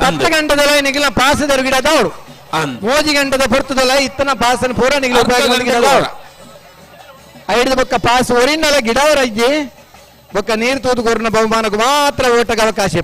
10 ಗಂಟೆದಲ್ಲ ನಿಗಿಲ ಪಾಸ್ ಗಿಡ ದೌಡು 3 ಗಂಟೆದ ಪೊರ್ತದಲ್ಲ ಇತ್ತನ ಪಾಸನ ಪೂರ ನಿಗಿಲ ಉಪಯೋಗ ಗಿಡ ದೌಡು ಐದು ಬೊಕ್ಕ ಪಾಸ್ ಒರಿನಲ್ಲ ಗಿಡವರ ಅಜ್ಜಿ ಬೊಕ್ಕ ನೀರು ತೂದು ಕೊರ್ನ ಬಹುಮಾನకు ಮಾತ್ರ ಓಟಕ್ಕೆ ಅವಕಾಶ.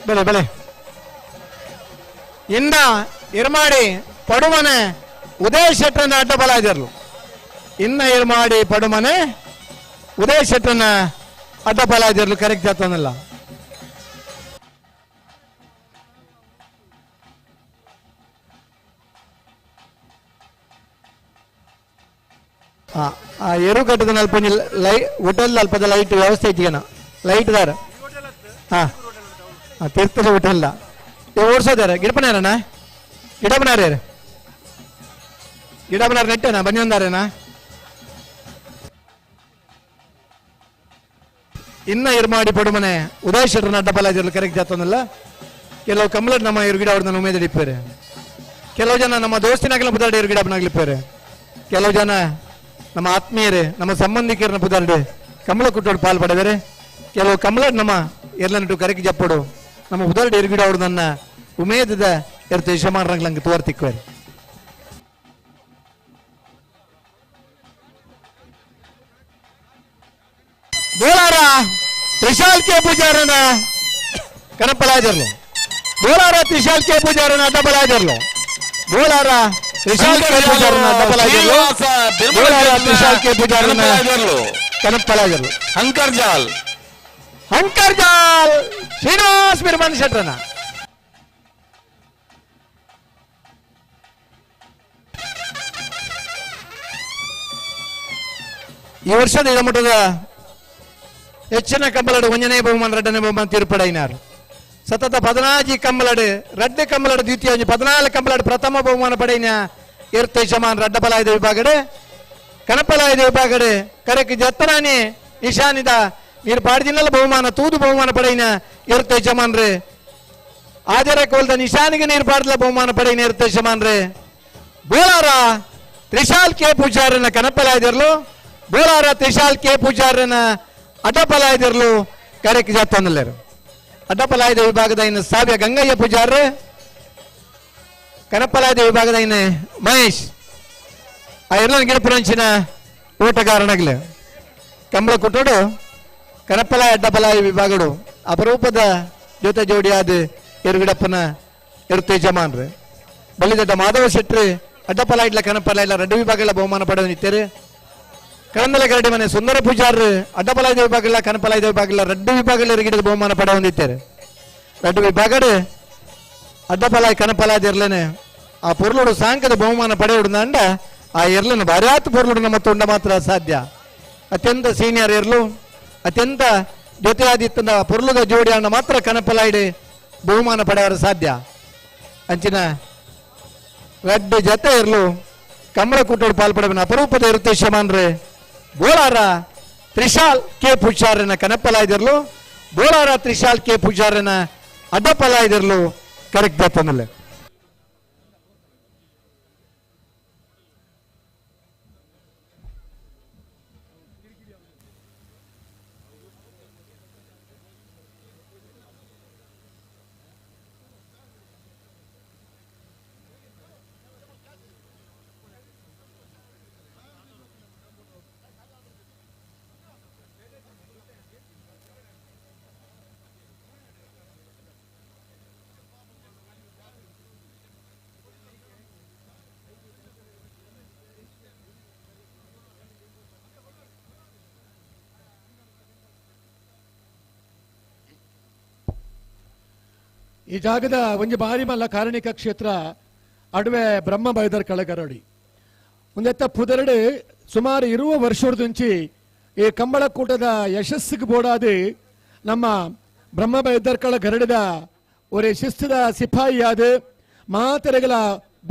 ಬೆಲೆ ಬೆಲೆ ಇನ್ನ ಇರ್ಮಾಡಿ ಪಡುಮನೆ ಉದಯ ಶೆಟ್ಟರನ್ನ ಅಡ್ಡ ಬಲ ಇದಿರಲು. ಇನ್ನ ಇರ್ಮಾಡಿ ಪಡುಮನೆ ಉದಯ ಶೆಟ್ಟರನ್ನ ಅಡ್ಡ ಬಲ ಇದಿರಲು ಕರೆಕ್ಟ್ ಆಗ್ತಾನಲ್ಲ. ಆ ಎರು ಕಟ್ಟದ ಅಲ್ಪ ಲೈ ಹೋಟೆಲ್ ಅಲ್ಪದ ಲೈಟ್ ವ್ಯವಸ್ಥೆ ಐತಿಗನ ಲೈಟ್ ದಾರ. ಹಾ ತೀರ್ಥದ ಹೋಟೆಲ್ ಓಡಿಸೋದಾರ ಗಿಡಪನಾರಣ್ಣ ಗಿಡಪನಾರ ಗಿಡಪನಾರ ನೆಟ್ಟೆನಾ ಬನ್ನಿ. ಇನ್ನ ಇರ್ಮಾಡಿ ಪಡುಮನೆ ಉದಯ ಶೆಟ್ಟರ್ನ ಅಡ್ಡ ಬಲ ಕರೆಕ್ಟ್ ಆಗ್ತಾನಲ್ಲ. ಕೆಲವು ಕಮಲಡ್ ನಮ್ಮ ಇರು ಗಿಡ ಅವ್ರನ್ನ ಉಮೇದ ಇಪ್ಪೇರೆ. ಕೆಲವು ಜನ ನಮ್ಮ ದೋಸ್ತಿನಾಗಲ ಪುದಾಡಿ ಇರು ಗಿಡ. ಕೆಲವು ಜನ ನಮ್ಮ ಆತ್ಮೀಯರೇ ನಮ್ಮ ಸಂಬಂಧಿಕರನ್ನ ಪುದಾಡಿ ಕಮಲ ಕುಟ್ಟೋಡು ಪಾಲ್ ಪಡೆದರೆ. ಕೆಲವು ಕಮಲಡ್ ನಮ್ಮ ಎಲ್ಲನಟು ಕರೆಕ್ ಜಪ್ಪಡು ನಮ್ಮ ಉದರಡು ಎರುಗಿಡ ಅವರು ನನ್ನ ಉಮೇದದ ಎರ್ತ ಯಜಮಾನರಂಗ್ಲಂಗೆ ತೋರ್ತಿಕ್ವೇರು. ಬೋಲಾರ ತ್ರಿಶಾಲ್ ಕೆ ಪೂಜಾರನ ಕನಪಲಾಜರ್ಲು, ಬೋಲಾರ ತ್ರಿಶಾಲ್ ಕೆ ಪೂಜಾರನ ಅಡ್ಡಬಲಾಜರ್ಲು, ಬೋಲಾರ ತ್ರಿಶಾಲ್ ಕೆ ಪೂಜಾರನ ಅಡ್ಡಬಲಾಜರ್ಲು, ಬೋಲಾರ ತ್ರಿಶಾಲ್ ಕೆ ಪೂಜಾರನ ಕನಪಲಾಜರ್ಲು. ಹಂಕರ್ಜಾಲ್ ಹಂಕರ್ಜಾಲ್ ಶ್ರೀನಿವಾಸ್ ಬಿರ್ಮನ್ ಶೆಟ್ರನ. ಈ ವರ್ಷದ ಇಳಮಠದ ಹೆಚ್ಚಿನ ಕಂಬಲಡು ಒಂಜನೇ ಬಹುಮಾನ ರಡ್ಡನೇ ಬಹುಮಾನ ತೀರ್ಪಡೈನಾರು. ಸತತ 14 ಕಂಬಲಡು ರಡ್ಡು ಕಂಬಲಡು ದ್ವಿತೀಯ 14 ಕಂಬಲಡು ಪ್ರಥಮ ಬಹುಮಾನ ಪಡೆಯಿನ ಎರ್ತ ಯಜಮಾನ್ ರಡ್ಡಬಲಾಯದ ವಿಭಾಗಡೆ ಕನಪಲಾಯದ ವಿಭಾಗಡೆ ಕರೆಕ್ ಜತ್ತನಾನಿ ನಿಶಾನಿದ ನೀರು ಪಾಡ್ದಿನಲ್ಲ ಬಹುಮಾನ ತೂದು ಬಹುಮಾನ ಪಡೆಯಿನ ಎರ್ತ ಯಜಮಾನ್ರೆ. ಆಜರ ಕೋಲ್ದ ನಿಶಾನಿಗೆ ನೀರು ಪಾಡ್ದಲ ಬಹುಮಾನ ಪಡೆಯಿನ ಎರ್ತ ಯಜಮಾನ್ರೆ. ಬೋಲಾರ ತ್ರಿಶಾಲ್ ಕೆ ಪೂಜಾರನ ಕನಪಲಾಯದಿರ್ಲು, ಬೋಲಾರ ತ್ರಿಶಾಲ್ ಕೆ ಪೂಜಾರನ ಅಡ್ಡಪಲಾಯದಿರ್ಲು ಕರೆಕ್ ಜಾತಂದಲೇರು. ಅಡ್ಡಪಲಾಯದ ವಿಭಾಗದ ಇನ್ನು ಸಾವ್ಯ ಗಂಗಯ್ಯ ಪೂಜಾರ್ರೆ, ಕನಪಲಾಯದ ವಿಭಾಗದ ಇನ್ನು ಮಹೇಶ್ ಆ ಎಲ್ಲ ಗಿಡಪುರಂಚಿನ ಓಟಗಾರನಾಗ್ಲೆ. ಕಂಬಳ ಕೊಟ್ಟೋಡು ಕನಪಲಾಯ ಅಡ್ಡಪಲಾಯ ವಿಭಾಗಡು ಅಪರೂಪದ ಜೊತೆ ಜೋಡಿಯಾದ ಎರುಗಿಡಪ್ಪನ ಎರುತೆ ಯಜಮಾನ್ರೆ. ಬಲಿದಡ್ಡ ಮಾಧವ ಶೆಟ್ರಿ ಅಡ್ಡಪಲಾಯ ಇಡ್ಲ ಕನಪಲಾಯ ಇಲ್ಲ ರಡ್ಡು ವಿಭಾಗಗಳ ಬಹುಮಾನ ಪಡೆದು ನಿಂತೇರಿ. ಕರಂದಲ ಗರಡಿ ಮನೆ ಸುಂದರ ಪೂಜಾರ್ ಅಡ್ಡಪಲಾಯದ ವಿಭಾಗಗಳ ಕನಪಲಾಯದ ವಿಭಾಗಗಳ ರಡ್ಡು ವಿಭಾಗಗಳ ಎರುಗಿಡದ ಬಹುಮಾನ ಪಡೆ ಹೊಂದಿದ್ದಾರೆ. ರಡ್ಡು ವಿಭಾಗಡು ಅಡ್ಡಪಲಾಯ ಕನಪಲಾಯದ ಇರ್ಲೇನೆ ಆ ಪೊರ್ಲುಡು ಸಾಂಕದ ಬಹುಮಾನ ಪಡೆಯುಡು ಅಂಡ ಆ ಎರ್ಲನ್ನು ಭಾರ್ಯಾತ್ ಪೊರ್ಲುಡು ನಮ್ಮ ತೊಂಡ ಮಾತ್ರ ಸಾಧ್ಯ. ಅತ್ಯಂತ ಸೀನಿಯರ್ ಎರ್ಲು ಅತ್ಯಂತ ಜೊತೆಯಾದಿತ್ತಂದ ಪೊರ್ಲುದ ಜೋಡಿ ಅಣ್ಣ ಮಾತ್ರ ಕನಪಲಾಯ್ಡು ಬಹುಮಾನ ಪಡೆಯಲು ಸಾಧ್ಯ. ಅಂಚಿನ ರಡ್ಡು ಜತೆ ಇರ್ಲು ಕಮಲ ಕೂಟೋಡು ಪಾಲ್ಪಡವಿನ ಅಪರೂಪದ ಇರುತ್ತೆ ಶಮಾನ್ರೆ. Bolara Trishal K ಪೂಜಾರನ ಕನಪಲಾಯ್ದಿರ್ಲು, Bolara Trishal K ಪೂಜಾರನ ಅಡ್ಡಪಲಾಯ್ದಿರ್ಲು correct ಬರ್ತನಲ್ಲ. ಈ ಜಾಗದ ಒಂಜಿ ಬಾರಿ ಮಲ್ಲ ಕಾರಣಿಕ ಕ್ಷೇತ್ರ ಅಡುವೆ ಬ್ರಹ್ಮ ಬೈದರ್ ಕಳಗರಡಿ ಒಂದೆತ್ತ ಪುದರಡು ಸುಮಾರು ಇರುವ ವರ್ಷದಂಚಿ ಈ ಕಂಬಳಕೂಟದ ಯಶಸ್ಸಿಗೆ ಬೋಡಾದಿ ನಮ್ಮ ಬ್ರಹ್ಮ ಬೈದರ್ಕಳ ಗರಡಿದ ಒರೇ ಶಿಸ್ತದ ಸಿಪಾಯಿಯಾದ ಮಾತೆರೆಗಳ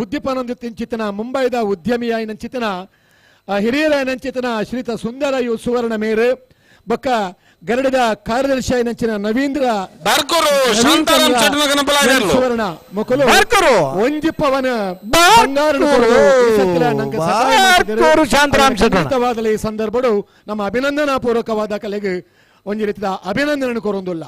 ಬುದ್ಧಿಪನೊಂದಿತ್ತಿಂಚಿತನ ಮುಂಬೈದ ಉದ್ಯಮಿಯಾಯಿನಂಚಿತನ ಹಿರಿಯರಾಯಿನಂಚಿತನ ಶ್ರೀತ ಸುಂದರ you ಸುವರ್ಣ ಮೇರು ಬೊಕ್ಕ ಗರಡಿದ ಕಾರ್ಯದರ್ಶಿ ನಂಚಿನ ನವೀಂದ್ರ ಸುವರ್ಣ ಮೊಕಲು ಒಂಜಿಪ್ಪವನ ಬಂಗಾರ ಈ ಸಂದರ್ಭಡು ನಮ್ಮ ಅಭಿನಂದನಾ ಪೂರ್ವಕವಾದ ಕಲೆಗೆ ಒಂಜಿ ರೀತಿಯ ಅಭಿನಂದನೆ ಕೋರೊಂದುಲ್ಲ.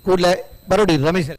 ಕೂಡಲೇ ಬರೋಡಿ ರಮೇಶ್.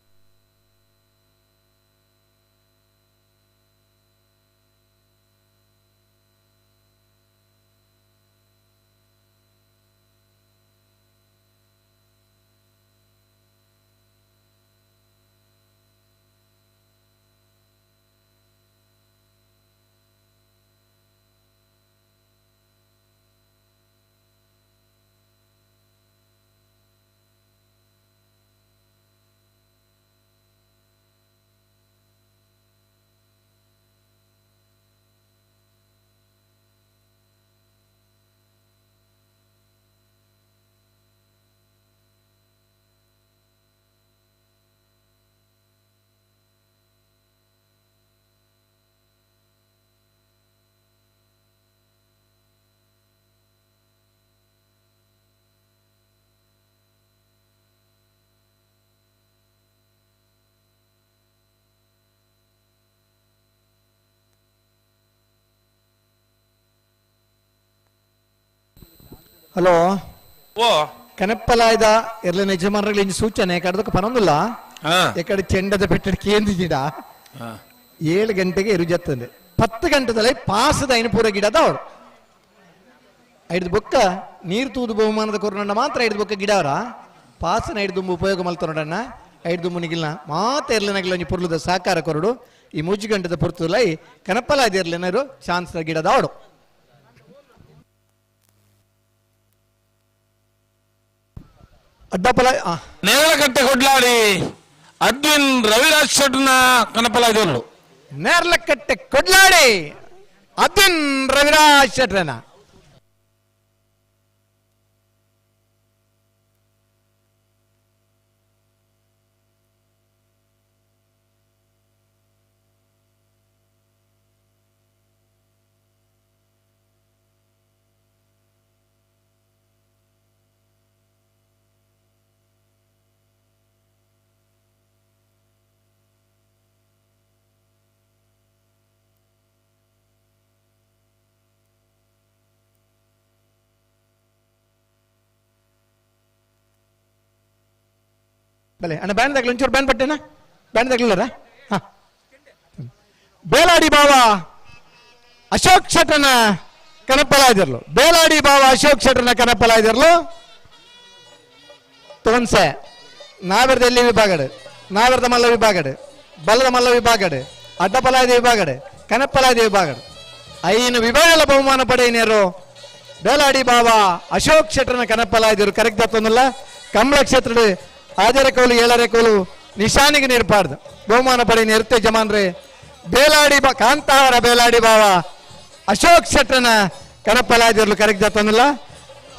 Hello ಓ ಕನಪ್ಪಲಾಯ್ದ ಎರ್ಲಿನ ಯಜಮಾನರುಗಳು ಇಂಜಿ ಸೂಚನೆ ಕಡದಕ್ಕೆ ಪನೊಂದಿಲ್ಲ ಎಕಡೆ ಚೆಂಡದ ಪೆಟ್ಟಡಿ ಕೇಂದ್ರಿಜಿಡ 7 ಗಂಟೆಗೆ ಇರುಜತ್ತಂದೆ 10 ಗಂಟೆದಲ್ಲಿ ಪಾಸದ ಐನಪೂರ ಗಿಡದ ಅವಳು ಐದು ಬೊಕ್ಕ ನೀರು ತೂದು ಬಹುಮಾನದ ಕೊರನಣ್ಣ ಮಾತ್ರ ಐದು ಬೊಕ್ಕ ಗಿಡ ಅವರ ಪಾಸನ ಐದು ದುಂಬು ಉಪಯೋಗ ಮಲ್ತನೋಡಣ್ಣ ಐದು ದುಂಬು ನಿಗಿಲ್ನ ಮಾತ ಎರ್ಲಿನಗಿಲ್ಲ ಒಂಜಿ ಪೊರ್ಲುದ ಸಾಕಾರ ಕೊರಡು ಈ 3 ಗಂಟೆದ ಪೊರ್ತುಲೈ ಕನಪ್ಪಲಾಯ್ದ ಎರ್ಲಿನರು ಚಾನ್ಸ್ ಗಿಡದ ಅವಳು. ಅಡ್ಡಪಲ ನೇರಳಕಟ್ಟೆ ಕೊಡ್ಲಾಡಿ ಅದ್ವಿನ್ ರವಿರಾಜ್ ಶೆಟ್ನ ಕನಪಲಾಯ್ದವರು. ನೇರಳಕಟ್ಟೆ ಕೊಡ್ಲಾಡಿ ಅದ್ವಿನ್ ರವಿರಾಜ್ ಶೆಟ್ರನ ಬಲೆ ಅಣ್ಣ ಬ್ಯಾಂಡ್ ತಗಲ ಒಂಚೂರು ಬ್ಯಾಂಡ್ ಪಟ್ಟೆನಾ ಬ್ಯಾಂಡ್ ತಗಲಿಲ್ಲರ. ಹಾ ಬೇಲಾಡಿ ಬಾವ ಅಶೋಕ್ ಶೆಟ್ಟನ ಕನಪ್ಪಲಾಯ್ದಿರ್ಲು. ಬೇಲಾಡಿ ಬಾವ ಅಶೋಕ್ ಶೆಟ್ಟನ ಕನಪ್ಪಲಾಯ್ದಿರ್ಲು ತೋನ್ಸೆ ನಾವೆರ್ದ ಎಲ್ಲಿ ವಿಭಾಗಡು ನಾವೆರ್ದ ಮಲ್ಲ ವಿಭಾಗಡು ಬಲ್ಲದ ಮಲ್ಲ ವಿಭಾಗಡು ಅಡ್ಡಪಲಾಯ್ದ ವಿಭಾಗಡು ಕನಪ್ಪಲಾಯ್ದ ವಿಭಾಗಡು 5 ವಿಭಾಗಗಳ ಬಹುಮಾನ ಪಡೆಯನೇರು ಬೇಲಾಡಿ ಬಾವ ಅಶೋಕ್ ಶೆಟ್ಟನ ಕನಪ್ಪಲಾಯ್ದಿರು ಕರೆಕ್ಟ್ ತತ್ತೊಂದಿಲ್ಲ. ಕಮಲ ಕ್ಷೇತ್ರದ 6.5 ಕೋಲು 7.5 ಕೋಲು ನಿಶಾನಿಗೆ ನೀರ್ಪಾಡ್ದು ಬಹುಮಾನ ಪಡೆಯ ಇರುತ್ತೆ ಜಮಾನ್ರಿ ಬೇಲಾಡಿ ಬಾ ಕಾಂತಾವರ ಬೇಲಾಡಿ ಬಾವ ಅಶೋಕ್ ಶೆಟ್ಟನ ಕನಪ್ಪಲಾಯ್ದಿರ್ಲು ಕರೆಕ್ಟ್ ತತ್ತೊಂದಿಲ್ಲ.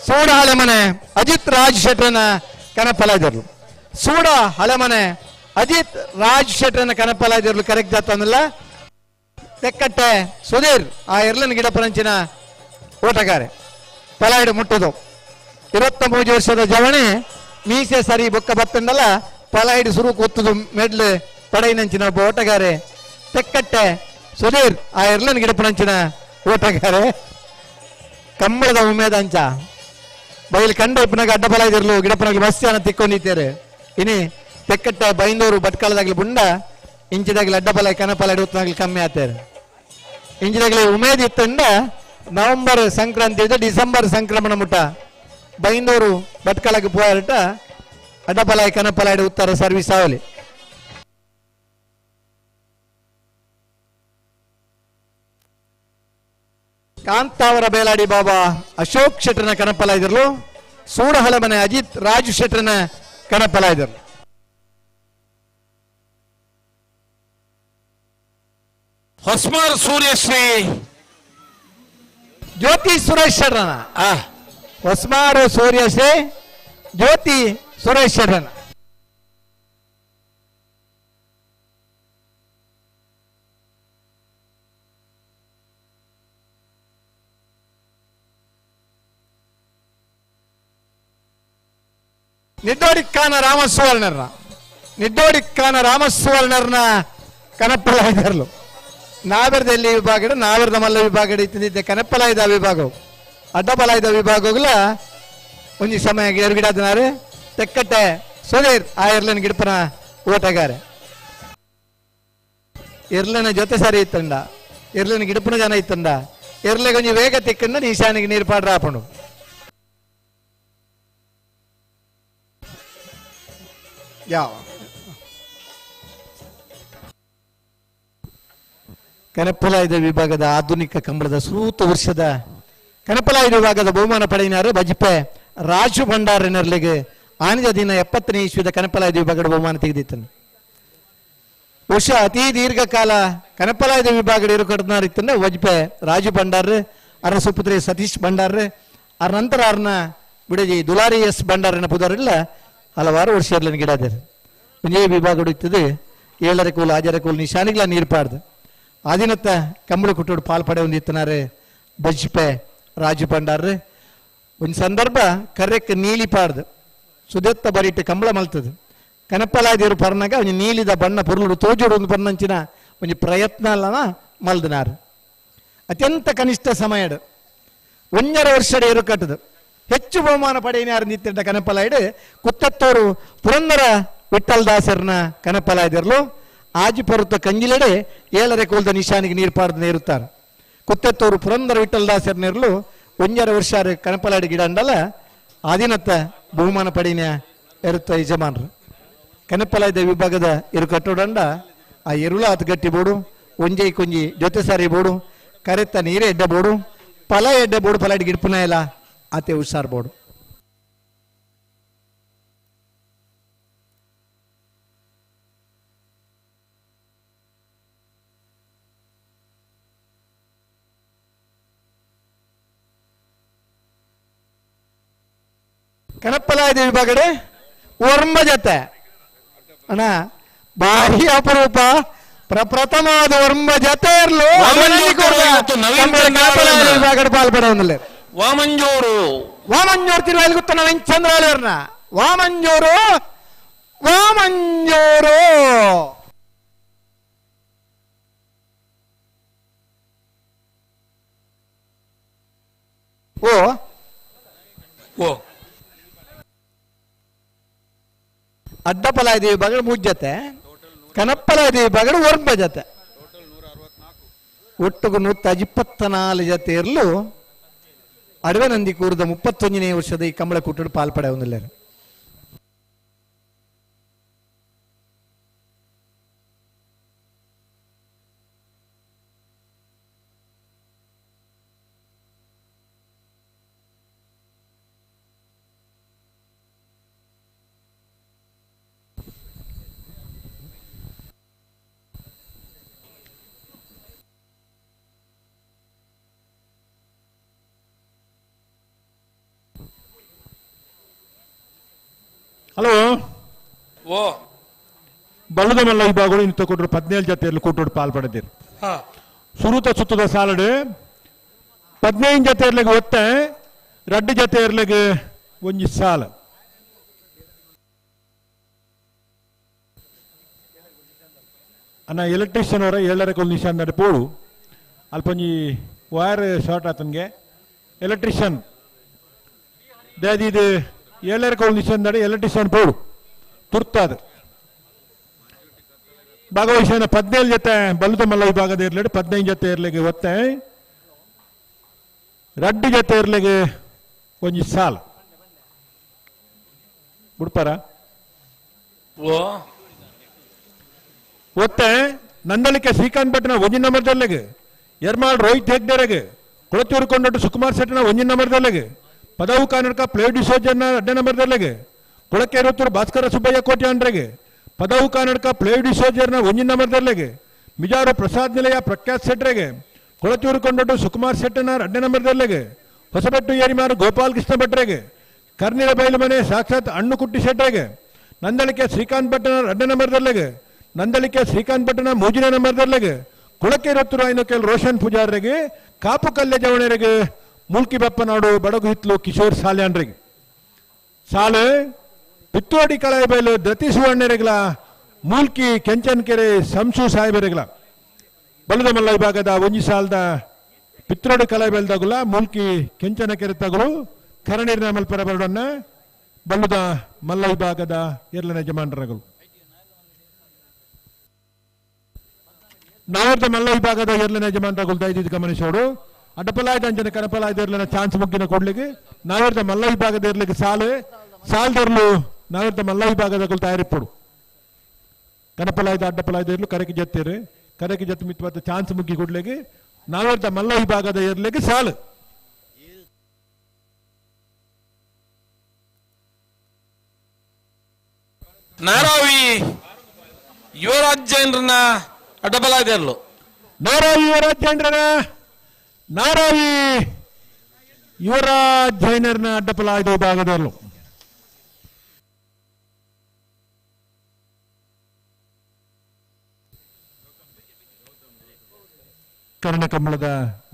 ಸೂಡ ಹಳೆಮನೆ ಅಜಿತ್ ರಾಜ್ ಶೆಟ್ಟನ ಕನಪ್ಪಲಾಯ್ದಿರ್ಲು. ಸೂಡ ಹಳೆಮನೆ ಅಜಿತ್ ರಾಜ್ ಶೆಟ್ಟನ ಕನಪ್ಪಲಾಯ್ದಿರ್ಲು ಕರೆಕ್ಟ್ ತತ್ತೊಂದಿಲ್ಲ. ತೆಕ್ಕಟ್ಟೆ ಸುಧೀರ್ ಆ ಎರ್ಲನ್ ಗಿಡಪರಂಚಿನ ಓಟಗಾರೆ ಪಲಾಯ್ಡು ಮುಟ್ಟುದು 23 ವರ್ಷದ ಜವಣಿ ಮೀಸೆ ಸರಿ ಬೊಕ್ಕ ಬತ್ತಂಡಲ್ಲ ಪಲಾಯ್ಡು ಸುರು ಕೂತದು ಮೆಡ್ಲು ಪಡೈನಂಚಿನ ಒಬ್ಬ ಓಟಗಾರೆ ತೆಕ್ಕಟ್ಟೆ ಸುಧೀರ್ ಆ ಎರ್ಲನ್ ಗಿಡಪನಂಚಿನ ಓಟಗಾರೆ ಕಂಬಳದ ಉಮೇದಂಚ ಬೈಲ್ ಕಂಡ ಇಪ್ಪನಾಗ ಅಡ್ಡ ಪಲ ಇದಿರ್ಲು ಗಿಡಪನಾಗ್ಲಿ ಮಸ್ಯಾನ ತಿಕ್ಕೊಂಡಿದ್ದಾರೆ ಇನಿ ತೆಕ್ಕಟ್ಟೆ ಬೈಂದೂರು ಭಟ್ಕಳದಾಗ್ಲಿ ಬುಂಡ ಇಂಚಿದಾಗ್ಲಿ ಅಡ್ಡ ಪಲ ಕನಪಲ ಹಿಡುತ್ತಾಗ್ಲಿ ಕಮ್ಮಿ ಆತಾರೆ ಇಂಚಿದಾಗ್ಲಿ ಉಮೇದ್ ಇತ್ತಂಡ ನವೆಂಬರ್ ಸಂಕ್ರಾಂತಿ ಇದೆ ಡಿಸೆಂಬರ್ ಸಂಕ್ರಮಣ ಮುಟ್ಟ ಬೈಂದೂರು ಭಟ್ಕಳಕ್ಕೆ ಪೋಯಾರಟ ಅಡ್ಡಪಲಾಯ್ ಕನಪಲಾಯ್ಡು ಉತ್ತರ ಸರ್ವಿಸ್ ಆವಲಿ. ಕಾಂತಾವರ ಬೇಲಾಡಿ ಬಾಬಾ ಅಶೋಕ್ ಶೆಟ್ಟನ ಕನಪಲಾಯ್ದಿರ್ಲು. ಸೂಡಹಳಮನೆ ಅಜಿತ್ ರಾಜು ಶೆಟ್ಟನ ಕನಪಲಾಯ್ದಿರ್ಲು. ಹೊಸ್ಮಾರ್ ಸೂರ್ಯಶ್ರೀ ಜ್ಯೋತಿ ಸುರೇಶ್ ಶೆಟ್ಟನ ಹೊಸ್ಮಾರು ಸೂರ್ಯಶ್ರೀ ಜ್ಯೋತಿ ಸುರೇಶ್ ಶೆಟ್ಟನ ನಿಡ್ಡೋಡಿಕ್ಕಾನ ರಾಮಸುವರ್ಣರ್ನ ನಿಡ್ಡೋಡಿಕ್ಕಾನ ರಾಮಸುವರ್ಣರ್ನ ಕನಪ್ಪಲಾಯ್ದರ್ಲು. ನಾವೆರ್ದ ಎಲ್ಲಿ ವಿಭಾಗಡು ನಾವೆರ್ದ ಮಲ್ಲ ವಿಭಾಗಡು ಇತ್ತಿದ್ದೆ ಕನಪ್ಪಲಾಯ್ದ ವಿಭಾಗವು ಅಡ್ಡಬಲಾಯ್ದ ವಿಭಾಗಗಳ ಒಂಜಿ ಸಮಯ ಗಿಡಾದನಾರು ತೆಕ್ಕಟ್ಟೆ ಸುಧೀರ್ ಆ ಎರ್ಲನ್ ಗಿಡಪನ ಓಟಗಾರೆ ಎರ್ಲನ ಜೊತೆ ಸರಿ ಇತ್ತಂಡ ಎರ್ಲನ ಗಿಡಪನ ಜನ ಇತ್ತಂಡ ಎರ್ಲೆಗೆ ಒಂಜಿ ವೇಗ ತಿಕ್ಕಂಡ ನಿಶಾನಿಗೆ ನೀರು ಪಾಡ್ರ ಆಪಣು. ಯಾವ ಕನಪ್ಪಲಾಯ್ದ ವಿಭಾಗದ ಆಧುನಿಕ ಕಂಬಳದ ಸೂತ ವರ್ಷದ ಕನಪ್ಪಲಾಯ್ದ ವಿಭಾಗದ ಬಹುಮಾನ ಪಡೆಯಿನಾರು ಬಜಿಪೆ ರಾಜು ಭಂಡಾರನರ್ಲಿಗೆ ಆನಿದ ದಿನ 70ನೇ ಇಸ್ವಿದ ಕನಪ್ಪಲಾಯ್ದ ವಿಭಾಗದ ಬಹುಮಾನ ತೆಗೆದಿತ್ತನು. ಬಹುಶಃ ಅತಿ ದೀರ್ಘಕಾಲ ಕನಪ್ಪಲಾಯ್ದ ವಿಭಾಗದ ಇರುಕಡ್ನಾರಿತ್ತಂದ್ರೆ ವಜ್ಪೆ ರಾಜು ಭಂಡಾರ್ ಅರ್ನ ಸುಪುತ್ರಿ ಸತೀಶ್ ಭಂಡಾರ್ ಅರ ನಂತರ ಅರ್ನ ಬಿಡಜಿ ದುಲಾರಿ ಎಸ್ ಭಂಡಾರನ ಪುದರಿಲ್ಲ ಹಲವಾರು ವರ್ಷ ಇರ್ಲಿನ ಗಿಡಾದರು. ಒಂದೇ ವಿಭಾಗ ಇರ್ತದೆ 7.5 ಕೋಲು 6.5 ಕೋಲು ನಿಶಾನಿಗಳ ನೀರು ಪಾಡ್ದು ಆದಿನತ್ತ ಕಂಬಳ ಕುಟ್ಟೋಡು ಪಾಲ್ ಪಡೆ ಒಂದಿತ್ತನಾರೆ ಬಜ್ಪೆ ರಾಜು ಭಂಡಾರ್. ಒಂದು ಸಂದರ್ಭ ಕರ್ರೆಕ್ಕೆ ನೀಲಿ ಪಾಡ್ದು ಸುದೆತ್ತ ಬರಿಟ್ಟು ಕಂಬಳ ಮಲ್ತದೆ ಕನಪ್ಪಲಾದಿರು ಪರ್ನಾಗ ಒಂಜಿ ನೀಲಿದ ಬಣ್ಣ ಪೊರ್ಲುಡು ತೋಜೋಡು ಒಂದು ಬಣ್ಣಂಚಿನ ಒಂಜಿ ಪ್ರಯತ್ನ ಅಲ್ಲನ ಮಲ್ದನಾರು. ಅತ್ಯಂತ ಕನಿಷ್ಠ ಸಮಯಡು 1.5 ವರ್ಷದ ಇರು ಕಟ್ಟದು ಹೆಚ್ಚು ಬಹುಮಾನ ಪಡೆಯಿನಾರು ನಿತ್ತಿದ್ದ ಕನಪಲಾಯ್ಡು ಕುತ್ತತ್ತೋರು ಪುರಂದರ ವಿಠಲ್ ದಾಸರ್ನ ಕನಪಲಾಯ್ದಿರ್ಲು ಆಜಿ ಪರುತ್ತ ಕಂಜಿಲೆಡೆ ಏಳರೆ ಕೋಲ್ದ ನಿಶಾನಿಗೆ ನೀರು ಪಾಡ್ದು ನೇರುತ್ತಾರೆ. ಕುತ್ತತ್ತೋರು ಪುರಂದರ ವಿಠಲ್ ದಾಸರ್ ನೇರ್ಲು ಒಂಜರ ವರ್ಷ ಕನಪಲಾಡಿ ಗಿಡ ಅಂಡಲ ಆದಿನತ್ತ ಬಹುಮಾನ ಪಡೆಯಿನ ಎರುತ್ತ ಯಜಮಾನರು. ಕನಪಲಾಯ್ದ ವಿಭಾಗದ ಇರು ಕಟ್ಟೋಡಂಡ ಆ ಎರುಳ ಆತು ಗಟ್ಟಿ ಬೋಡು, ಒಂಜೈ ಕೊಂಜಿ ಜೊತೆ ಸಾರಿ ಬೋಡು, ಕರೆತ್ತ ನೀರೇ ಎಡ್ಡ ಬೋಡು, ಫಲ ಎಡ್ಡ ಬೋಡು, ಫಲ ಗಿಡ್ಪುನ ಇಲ್ಲ ಆತೆ ಹುಷಾರ್ ಬೋಡು. ಕನಪ್ಪಲಾಯ್ದ ವಿಭಾಗಡೆ ಒರ್ಮ ಜೊತೆ ಅಣ್ಣ ಭಾರಿ ಅಪರೂಪ ಪ್ರಪ್ರಥಮವಾದ ಒರ್ಮ ಜೊತೆ ಇರಲು ವಿಭಾಗಡೆ ಪಾಲ್ಪಡೋದಿಲ್ಲ. ವಾಮಂಜೂರು ವಾಮಂಜೂರು ತಿರುವಾಯಿಲ್ ಗೊತ್ತ ನವೀನ್ ಚಂದ್ರಾಲರ್ನ ವಾಮಂಜೂರು ವಾಮಂಜೂರು ಓ ಓ ಅಡ್ಡಪಲಾಯ ದೇವಿ ಬಗಡು ಮೂಜತೆ, ಕನಪ್ಪಲಾಯ ದೇವಿ ಬಗಡು ಒರ್ಂಬ ಜತೆ, ಒಟ್ಟುಗು 124 ಜತೆ ಇರಲು ಅಡವೆ ನಂದಿ ಕೂರದ 31ನೇ ವರ್ಷದ ಈ ಕಂಬಳ ಕೂಟಡು ಪಾಲ್ಪಡೆ ಹೊಂದಿಲ್ಲ. ಹಲೋ ಓ ಬಲ್ಲದ ಮಲ್ಲ ವಿಭಾಗಗಳು ಇಂತ ಕೊಟ್ಟರು 17 ಜೊತೆಯಲ್ಲಿ ಕೊಟ್ಟರು ಪಾಲ್ ಪಡೆದಿರು. ಸುರುತ ಸುತ್ತದ ಸಾಲಡು 15 ಜೊತೆ ಇರ್ಲಿಗೆ ಒತ್ತೆ, 2 ಜೊತೆ ಇರ್ಲಿಗೆ ಒಂಜಿ ಸಾಲ. ಅಣ್ಣ ಎಲೆಕ್ಟ್ರಿಷಿಯನ್ ಅವರ ಏಳರಕ್ಕೆ ಒಂದು ನಿಶಾನ್ ನಡೆ ಪೋಡು ಅಲ್ಪ ಒಂಜಿ ವೈರ್ ಶಾರ್ಟ್ ಆತನ್ಗೆ ಎಲೆಕ್ಟ್ರಿಷಿಯನ್ ಇದು ಏಳರಕ್ಕೆ ಒಂದು ನಿಶಾನ್ ನಡೆ ಎಲೆಕ್ಟ್ರಿಷಿಯನ್ ಪೋಡು ತುರ್ತಾದ ಭಾಗವಹಿಸಿದ 17 ಜೊತೆ ಬಲ್ಲದ ಮಲ್ಲ ವಿಭಾಗದ ಇರ್ಲಿಡು 15 ಜೊತೆ ಇರ್ಲಿಗೆ ಒತ್ತೆ, 2 ಜೊತೆ ಇರ್ಲಿಗೆ ಒಂಜಿ ಸಾಲ ಬಿಡ್ಪಾರ ಒತ್ತೆ. ನಂದಳಿಕೆ ಶ್ರೀಕಾಂತ್ ಭಟ್ನ ಒಂಜಿ ನಂಬರ್ದಲ್ಲಿಗೆ, ಎರ್ಮಾಳ್ ರೋಹಿತ್ ಹೆಗ್ಡೆರೆಗೆ, ಕೊಳತೂರು ಕೊಂಡೊಟ್ಟು ಸುಕುಮಾರ್ ಶೆಟ್ಟನ ಒಂಜಿ ನಂಬರ್ದಲ್ಲಿಗೆ, ಪದವು ಕಾನಡ್ಕ ಪ್ಲೇಡ್ ಡಿಸೋಜನ್ನ 2 ನಂಬರ್ದಲ್ಲಿಗೆ, ಕೊಳಕೇರುತ್ತೂರು ಭಾಸ್ಕರ ಸುಬ್ಬಯ್ಯ ಕೋಟ್ಯಾಂಡ್ರೆಗೆ, ಪದವು ಕಾನಡ್ಕ ಪ್ಲೇಡ್ ಡಿಸೋಜರ್ನ ಒಂಜಿ ನಂಬರ್ದಲ್ಲಿಗೆ, ಮಿಜಾರು ಪ್ರಸಾದ್ ನಿಲಯ ಪ್ರಖ್ಯಾತ್ ಶೆಟ್ರೆಗೆ, ಕೊಳತೂರು ಕೊಂಡೊಟ್ಟು ಸುಕುಮಾರ್ ಶೆಟ್ಟನ 2 ನಂಬರ್ದಲ್ಲಿಗೆ, ಹೊಸಬೆಟ್ಟು ಏರಿಮಾರು ಗೋಪಾಲ್ ಕೃಷ್ಣ ಭಟ್ರೆಗೆ, ಕರ್ನಿರ ಬೈಲು ಮನೆ ಸಾಕ್ಷಾತ್ ಅಣ್ಣುಕುಟ್ಟಿ ಶೆಟ್ರೆಗೆ, ನಂದಳಿಕೆ ಶ್ರೀಕಾಂತ್ ಭಟ್ಟನ 2 ನಂಬರ್ದಲ್ಲಿಗೆ, ನಂದಳಿಕೆ ಶ್ರೀಕಾಂತ್ ಭಟ್ಟನ 3ನೇ ನಂಬರ್ದಲ್ಲಿಗೆ, ಕೊಳಕೇರತ್ತೂರು ಐನೋಕೆಲ್ ರೋಷನ್ ಪೂಜಾರಿಗೆ, ಕಾಪು ಕಲ್ಯ ಜವಣರಿಗೆ, ಮುಲ್ಕಿ ಬಪ್ಪನಾಡು ಬಡಗು ಹಿತ್ಲು ಕಿಶೋರ್ ಸಾಲ್ಯಾನ್ರಿಗೆ, ಸಾಲೆ ಪಿತ್ತೋಡಿ ಕಲಾಯಿಬೈಲು ದತಿ ಸುವರ್ಣರಿಗಳ, ಮೂಲ್ಕಿ ಕೆಂಚನ್ಕೆರೆ ಸಂಸು ಸಾಹೇಬರಿಗಳ. ಬಲದ ಮಲ್ಲ ವಿಭಾಗದ ಒಂಜಿ ಸಾಲದ ಪಿತ್ರೋಡಿ ಕಲಾಯಿಬೈಲ್ದಾಗುಲ ಮೂಲ್ಕಿ ಕೆಂಚನಕೆರೆ ತಗುಲು ಕರಣೀರ್ನ ಮಲ್ಪರ ಬರಡನ್ನ ಬಲ್ಲದ ಮಲ್ಲ ವಿಭಾಗದ ಎರಡನೇ ಯಜಮಾನರಗಳು. ನಾವರ್ದ ಮಲ್ಲ ವಿಭಾಗದ ಎರಡನೇ ಯಜಮಾನರಗಳು ದಯವಿಟ್ಟು ಗಮನಿಸೋಡು. ಅಡ್ಡಪಲಾಯ್ದ ಅಂಜನ ಕನಪಲಾಯ್ದ ಇರ್ಲಿನ ಚಾನ್ಸ್ ಮುಗ್ಗಿನ ಕೊಡ್ಲಿಕ್ಕೆ ನಾವರ್ದ ಮಲ್ಲ ವಿಭಾಗದ ಇರ್ಲಿಕ್ಕೆ ಸಾಲೆ ಸಾಲದರ್ಲು ನಾವರ್ದ ಮಲ್ಲ ವಿಭಾಗದ ತಯಾರಿಪ್ಪಡು. ಕನಪಲಾಯ್ದ ಅಡ್ಡಪಲಾಯ್ದ ಇರ್ಲು ಕರೆಗೆ ಜತ್ತಿರು ಕರೆಗೆ ಜತ್ತು ಮಿತ್ವಾದ ಚಾನ್ಸ್ ಮುಗ್ಗಿ ಕೊಡ್ಲಿಕ್ಕೆ ನಾವರ್ದ ಮಲ್ಲ ವಿಭಾಗದ ಇರ್ಲಿಕ್ಕೆ ಸಾಲು. ನಾರಾವಿ ಯುವರಾಜ್ ಜೈನ್ರನ್ನ ಅಡ್ಡಬಲಾಯ್ದ ಇರ್ಲು. ನಾರಾವಿ ಯುವರಾಜ್ ಜೈನ್ರನ್ನ ನಾರಾವಿ ಯುವರಾಜ್ ಜೈನರ್ನ ಅಡ್ಡಪಲಾಯ್ದ ವಿಭಾಗದಲ್ಲೂ ಕರ್ಣಕಮಲದ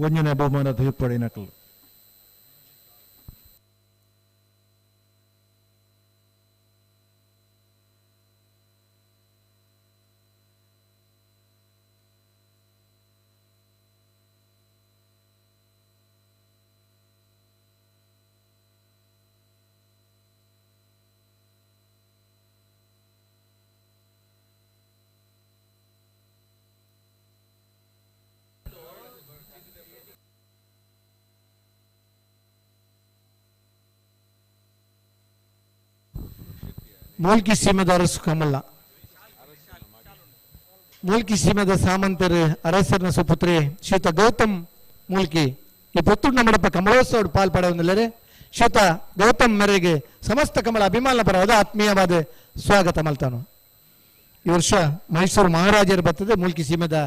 ಒಂಜನ ಬಹುಮಾನ ತೀರ್ಪಡಿ ನಕಲು. Mulki ಸೀಮೆದ ಅರಸು ಕಮಲ ಮೂಲ್ಕಿ ಸೀಮೆದ ಸಾಮಂತರು ಅರಸರನ ಸುಪುತ್ರಿ ಶ್ರೀತ ಗೌತಮ್ ಮೂಲ್ಕಿ ಈ ಪುತ್ತೂರು ನಮ್ಮಡಪ್ಪ ಕಮಲೋತ್ಸವ ಪಾಲ್ಪಡೆಯೊಂದಿಲ್ಲರೆ ಶ್ರೀತ ಗೌತಮ್ ಮೇರೆಗೆ ಸಮಸ್ತ ಕಮಲ ಅಭಿಮಾನ ಪರವಾದ ಆತ್ಮೀಯವಾದ ಸ್ವಾಗತ ಮಲ್ತಾನು. ಈ ವರ್ಷ ಮೈಸೂರು ಮಹಾರಾಜರು ಬರ್ತದೆ ಮೂಲ್ಕಿ ಸೀಮೆದ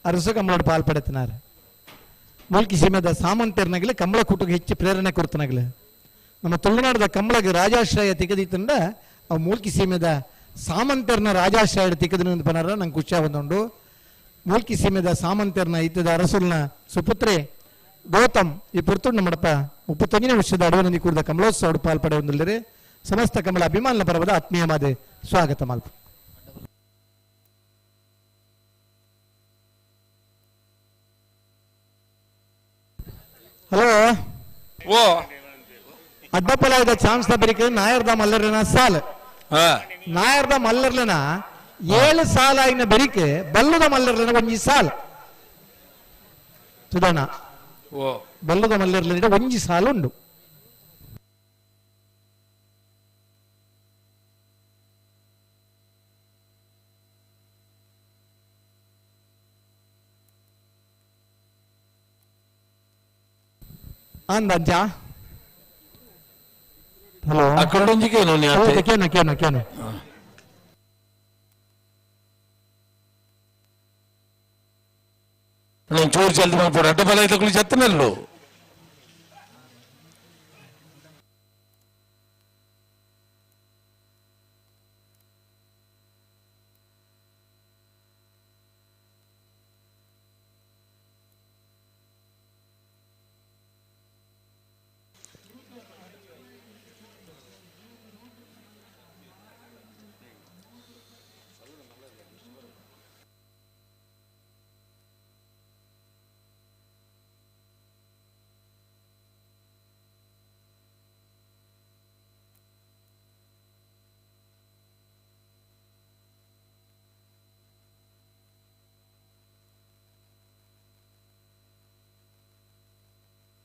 ಅರಸು ಕಮಲೋಡು ಪಾಲ್ಪಡೆತನಾರು. ಮೂಲ್ಕಿ ಸೀಮೆದ ಸಾಮಂತರನಗಲಿ ಕಮಲ ಕೂಟಕ್ಕೆ ಹೆಚ್ಚು ಪ್ರೇರಣೆ ಕೊಡ್ತನಗಲಿ. ನಮ್ಮ ತುಳುನಾಡದ ಕಮಲಗೆ ರಾಜಾಶ್ರಯ ತಿಕ್ಕದಿತ್ತಂಡ ಅವು ಮೂಲ್ಕಿ ಸೀಮೆದ ಸಾಮಂತರನ ರಾಜಾಶ್ರಯ ತಿಕ್ಕದ ಪನಾರ ನಂಗೆ ಖುಷಿ ಬಂದುಂಡು. ಮೂಲ್ಕಿ ಸೀಮೆದ ಸಾಮಂತರನ ಇತ್ತದ ಅರಸುಲ್ನ ಸುಪುತ್ರೆ ಗೌತಮ್ ಈ ಪುರ್ತುಂಡ ನಮ್ಮಡಪ್ಪ 31ನೇ ವರ್ಷದ ಅಡವನಂದಿ ಕೂಡಿದ ಕಮಲೋತ್ಸವ ಪಾಲ್ಪಡೆಯೊಂದಿಲ್ಲರೆ ಸಮಸ್ತ ಕಮಲ ಅಭಿಮಾನ ಪರ್ವದ ಆತ್ಮೀಯವಾದ ಸ್ವಾಗತ ಮಲ್ಪ. ಹಲೋ ಓ ಅಡ್ಡಪಲಾಯದ ಚಾನ್ಸ್ ಬರಿಕ ನಾಯರ್ದ ಮಲ್ಲರ್ನ ಸಾಲ್ ನಾಯರ್ದ ಮಲ್ಲರ್ಲನ 7 ಸಾಲ ಆಯ್ನ ಬೆರಿಕೆ ಬಲ್ಲದ ಮಲ್ಲರ್ಲನ ಒಂಜಿ ಸಾಲ್ ಸುಧಾರಣ ಓ ಬಲ್ಲದ ಮಲ್ಲರ್ಲನ ಒಂಜಿ ಸಾಲ ಉಂಡು. ಅಂದಂಜ ಹಲೋ ಅಕ್ಕಡೊಂಜಿಗೆ ಕೇನು ಕೇನು ಕೇನು నేను ಚೂರು ಜಲ್ದಿ ಮಾಡ್ಬೋದು ಅಡ್ಡ ಬಲ ಇದ್ದಕ್ಕೂ ಜತ್ತನಲ್ಲು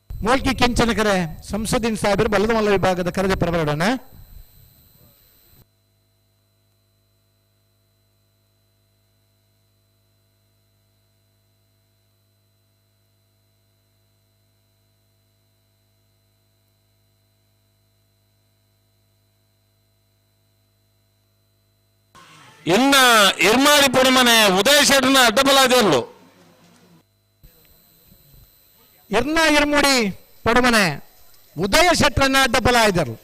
ಮೂಲ್ಕಿ ಕೆಂಚನಕರೆ ಸಂಸದಿನ್ ಸಾಹೇಬರು ಬಲ್ಲದಮಲ್ಲ ವಿಭಾಗದ ಕರೆದ ಪರವರಡೋಣ. ಇನ್ನ ಇರ್ಮಾಡಿ ಪುಣಮನೆ ಉದಯ ಶೆಟ್ಟನ ಅಡ್ಡಬಲಾದಿಯಲ್ಲು ಇರ್ನ ಇರ್ಮುಡಿ ಪಡುಮನೆ ಉದಯ ಶೆಟ್ಟರನ್ನ ಅಡ್ಡಬಲ ಇದ್ದರು.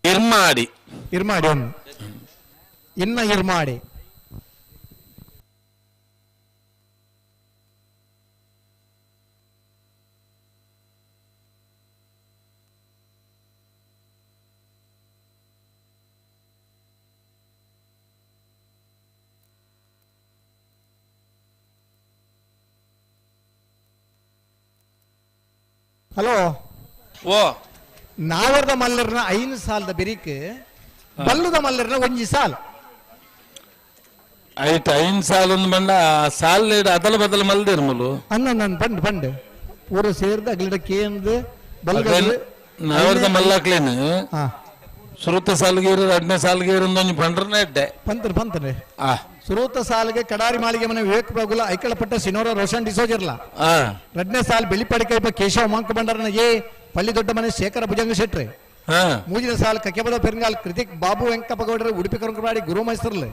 ಇರ್ಮಾಡಿ ಇರ್ಮಾಡಿ ಇನ್ನ ಇರ್ಮಾಡಿ ಹಲೋ ಓ ನಾವರ್ದ ಮಲ್ಲರ್ನ 5 ಸಾಲದ ಬೆರಿಕ್ ಬಲ್ಲದ ಮಲ್ಲರ್ನ ಒಂಜಿ ಸಾಲ ಆಯ್ತು 5 ಸಾಲ ಒಂದು ಬಂಡ ಸಾಲ ಅದಲ ಬದಲ ಮಲ್ದಿರ್ ಮುಲು ಅನ್ನ ನಾನು ಬಂಡ್ ಬಂಡ್ ಪೂರ ಸೇರ್ದ ಅಗ್ಲಿಡ ಕೇಂದ್ರ ಬಲ್ಲದ ನಾವರ್ದ ಮಲ್ಲಾಕ್ಲೇನು ಸುರುತ ಸಾಲ್ಗೆ ಇರೋದು 2ನೇ ಸಾಲ್ಗೆ ಇರೋದು ಒಂಜಿ ಬಂಡ್ರನೇ ಇಡ್ಡೆ ಪಂತ್ರ ಪಂತ್ರೇ ಸುರೂತ ಸಾಲಿಗೆ ಕಡಾರಿ ಮಾಳಿಗೆ ಮನೆ ವಿವೇಕ್ ಪ್ರಗುಲ ಐಕಳಪಟ್ಟ ಸಿನೋರ ರೋಷನ್ ಡಿಸೋಜಿರ್ಲ 2ನೇ ಸಾಲ್ ಬೆಳಿಪಡಿಕೈಪ ಕೇಶವ ಮಂಕ ಬಂಡರನ ಎ ಪಳ್ಳಿ ದೊಡ್ಡ ಮನೆ ಶೇಖರ ಭುಜಂಗ ಶೆಟ್ರಿ 3ನೇ ಸಾಲ್ ಕಕೆಬದ ಪೆರಂಗಾಲ್ ಕೃತಿಕ್ ಬಾಬು ವೆಂಕಪ್ಪಗೌಡರು ಉಡುಪಿ ಕರುಂಕವಾಡಿ ಗುರು ಮೈಸೂರ್ಲೆ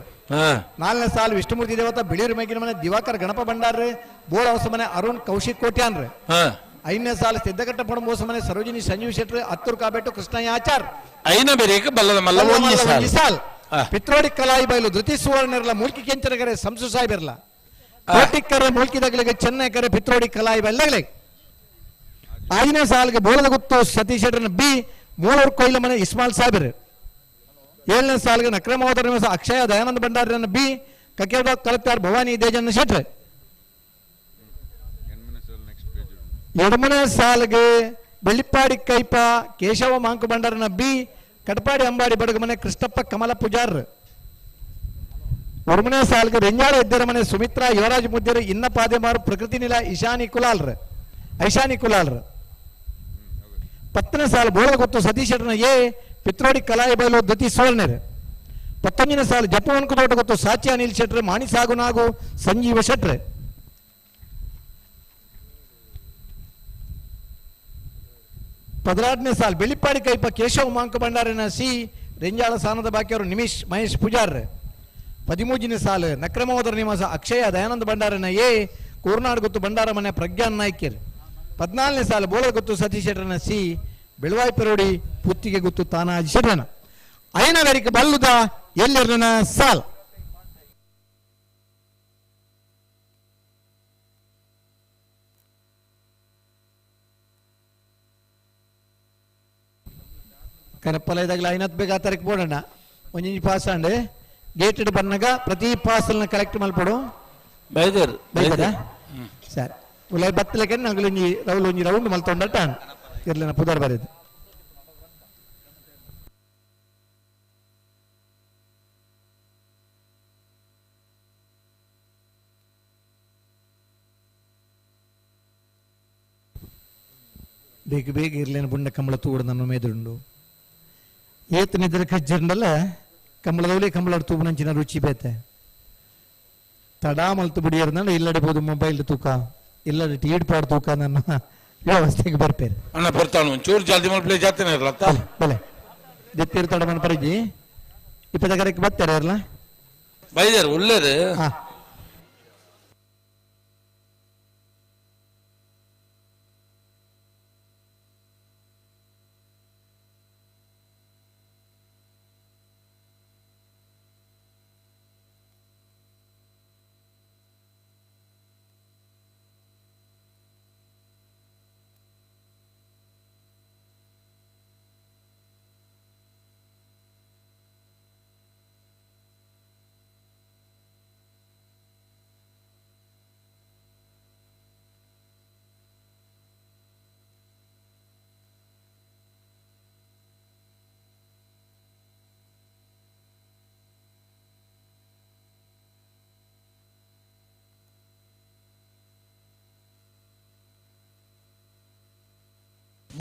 4ನೇ ಸಾಲ್ ವಿಷ್ಣುಮೂರ್ತಿ ದೇವತಾ ಬಿಳಿಯೂರು ಮೇಗಿನ ಮನೆ ದಿವಾಕರ್ ಗಣಪ ಭಂಡಾರ್ರೆ ಬೋಳ ಹೊಸ ಮನೆ ಅರುಣ್ ಕೌಶಿಕ್ ಕೋಟ್ಯಾನ್ರೆ 5ನೇ ಸಾಲ್ ಸಿದ್ದಘಟ್ಟ ಪಡಂಬೋಸ ಮನೆ ಸರೋಜಿನಿ ಸಂಜೀವ್ ಶೆಟ್ರಿ ಹತ್ತೂರು ಕಾಬೇಟು ಕೃಷ್ಣಯ್ಯ ಆಚಾರ್ ಐನ ಬೇರೆ ಬಲ್ಲದ ಮಲ್ಲ ಒಂಜಿ ಸಾಲ್ ಪಿತ್ರೋಡಿ ಕಲಾಯಿ ಬೈಲು ಧೃತಿ ಸುವರ್ಣ ಇರಲ್ಲ ಮೂಲ್ಕಿ ಕೆಂಚನಗರೆ ಸಂಸು ಸಾಹೇಬ್ ಇರಲ್ಲ ಕೋಟಿಕ್ಕರೆ ಮೂಲ್ಕಿದಗಳಿಗೆ ಚೆನ್ನೈಕರೆ ಪಿತ್ರೋಡಿ ಕಲಾಯಿ ಬೈಲಗಲೆ 5ನೇ ಸಾಲಿಗೆ ಬೋಳದ ಗುತ್ತು ಸತೀಶ್ ಶೆಟ್ಟರ್ನ ಬಿ ಮೂಳೂರು ಕೊಯ್ಲ ಮನೆ ಇಸ್ಮಾಲ್ ಸಾಹೇಬರ್ 7ನೇ ಸಾಲಿಗೆ ನಕ್ರಮೋದರ ನಿವಾಸ ಅಕ್ಷಯ ದಯಾನಂದ ಭಂಡಾರನ ಬಿ ಕಕೆದ ಕಲತ್ತಾರ್ ಭವಾನಿ ದೇಜನ್ನ ಶೆಟ್ರ್ 8ನೇ ಸಾಲಿಗೆ ಬೆಳ್ಳಿಪ್ಪಾಡಿ ಕೈಪ ಕೇಶವ ಮಾಂಕು ಭಂಡಾರನ ಬಿ ಕಟಪಾಡಿ ಅಂಬಾಡಿ ಬಡಗ ಮನೆ ಕೃಷ್ಣಪ್ಪ ಕಮಲ ಪೂಜಾರ್ 9ನೇ ಸಾಲಿಗೆ ರೆಂಜಾಳ ಇದ್ದರ ಮನೆ ಸುಮಿತ್ರಾ ಯುವರಾಜ್ ಮುದ್ದೇರು ಇನ್ನ ಪಾದೆಮಾರು ಪ್ರಕೃತಿ ನಿಲ ಇಶಾನಿ ಕುಲಾಲ್ರ ಐಶಾನಿ ಕುಲಾಲ್ರ 10ನೇ ಸಾಲು ಬೋಳದ ಗೊತ್ತು ಸತೀಶ್ ಶೆಟ್ಟರ್ನ ಎ ಪಿತ್ರೋಡಿ ಕಲಾಯಿ ಬೈಲು ಧತಿ ಸುವರ್ಣರ್ ಪತ್ತೊಂಜಿನ ಸಾಲು ಜಪ್ಪವನ್ಕು ತೋಟ ಗೊತ್ತು ಸಾಚಿ ಅನಿಲ್ ಶೆಟ್ರ್ ಮಾಣಿಸಾಗು ನಾಗು ಸಂಜೀವ ಶೆಟ್ರ್. ಪದರಾಟನೇ ಸಾಲು ಬೆಳಿಪಾಡಿ ಕೈಪ ಕೇಶವ ಮಾಂಕ ಭಂಡಾರಿನ ಸಿ ರೆಂಜಾಳ ಸಾನದ ಬಾಕಿಯವರು ನಿಮಿಷ್ ಮಹೇಶ್ ಪೂಜಾರ್. ಪದಿಮೂಜಿನ ಸಾಲು ನಕ್ರಮೋದರ ನಿವಾಸ ಅಕ್ಷಯ ದಯಾನಂದ ಭಂಡಾರನ ಎ ಕೂರ್ನಾಡ್ ಗೊತ್ತು ಭಂಡಾರ ಮನೆ ಪ್ರಜ್ಞಾನ್ ನಾಯ್ಕರ್. 14ನೇ ಸಾಲು ಬೋಳ ಗೊತ್ತು ಸತೀಶ್ ಶೆಟ್ಟರ್ನ ಸಿ ಬೆಳವಾಯಿ ಪೆರೋಡಿ ಪುತ್ತಿಗೆ ಗೊತ್ತು ತಾನಾಜಿ ಶೆಟ್ಟರ್ನ. ಐನವರಿಗೆ ಬಲ್ಲುದ ಎಲ್ಲಿರನ ಸಾಲ್. ಕನಪ್ಪಲ ಇದಾಗಲ ಐನತ್ ಬೇಗ ತಾರೀಕು ಬೋಡಣ್ಣ ಒಂಜಿಂಜಿ ಪಾಸ್ ಅಂಡ್ ಗೇಟೆಡ್ ಬನ್ನಗ ಪ್ರತಿ ಪಾಸಲ್ನ ಕಲೆಕ್ಟ್ ಮಲ್ಪಡು ಬೈದರ್ ಬೈದರ ಸರಿ ಉಲೈ ಬತ್ತಲಕ್ಕೆ ನಾಗಲು ಒಂಜಿ ರೌಲ್ ಒಂಜಿ ರೌಂಡ್ ಮಲ್ತೊಂಡಟ ಇರ್ಲಿನ ಪುದರ್ ಬರೆದು ಬೇಗ ಬೇಗ ಇರ್ಲೇನು ಬುಂಡ ಕಂಬಳ ತೂಡು ನನ್ನ ಮೇದುಂಡು ಏತ್ ನಿದ್ರೆ ಕಜ್ಜಂಡಲ್ಲ ಕಂಬಳದವಲೇ ಕಂಬಳ ತೂಬುನಂಚಿನ ರುಚಿ ಬೇತೆ ತಡಾ ಮಲ್ತು ಬಿಡಿಯರ್ನಲ್ಲ ಇಲ್ಲಡೆ ಬೋದು ಮೊಬೈಲ್ ತೂಕ ಇಲ್ಲಡೆ ಟೀಡ್ ಪಾಡ್ ತೂಕ ನನ್ನ ವ್ಯವಸ್ಥೆಗೆ ಬರ್ಪೇರು ಅಣ್ಣ ಬರ್ತಾನು ಒಂಚೂರು ಜಲ್ದಿ ಮಲ್ಪ್ಲೇ ಜಾತೇನೆ ಇರಲತ್ತ ಬಲೆ ದೆತ್ತಿರು ತಡ ಮನ ಪರಿಜಿ ಇಪ್ಪತ್ತಕ್ಕೆ ಬರ್ತಾರೆ ಇರಲ್ಲ ಬೈದಾರ ಒಳ್ಳೇದು. ಹಾ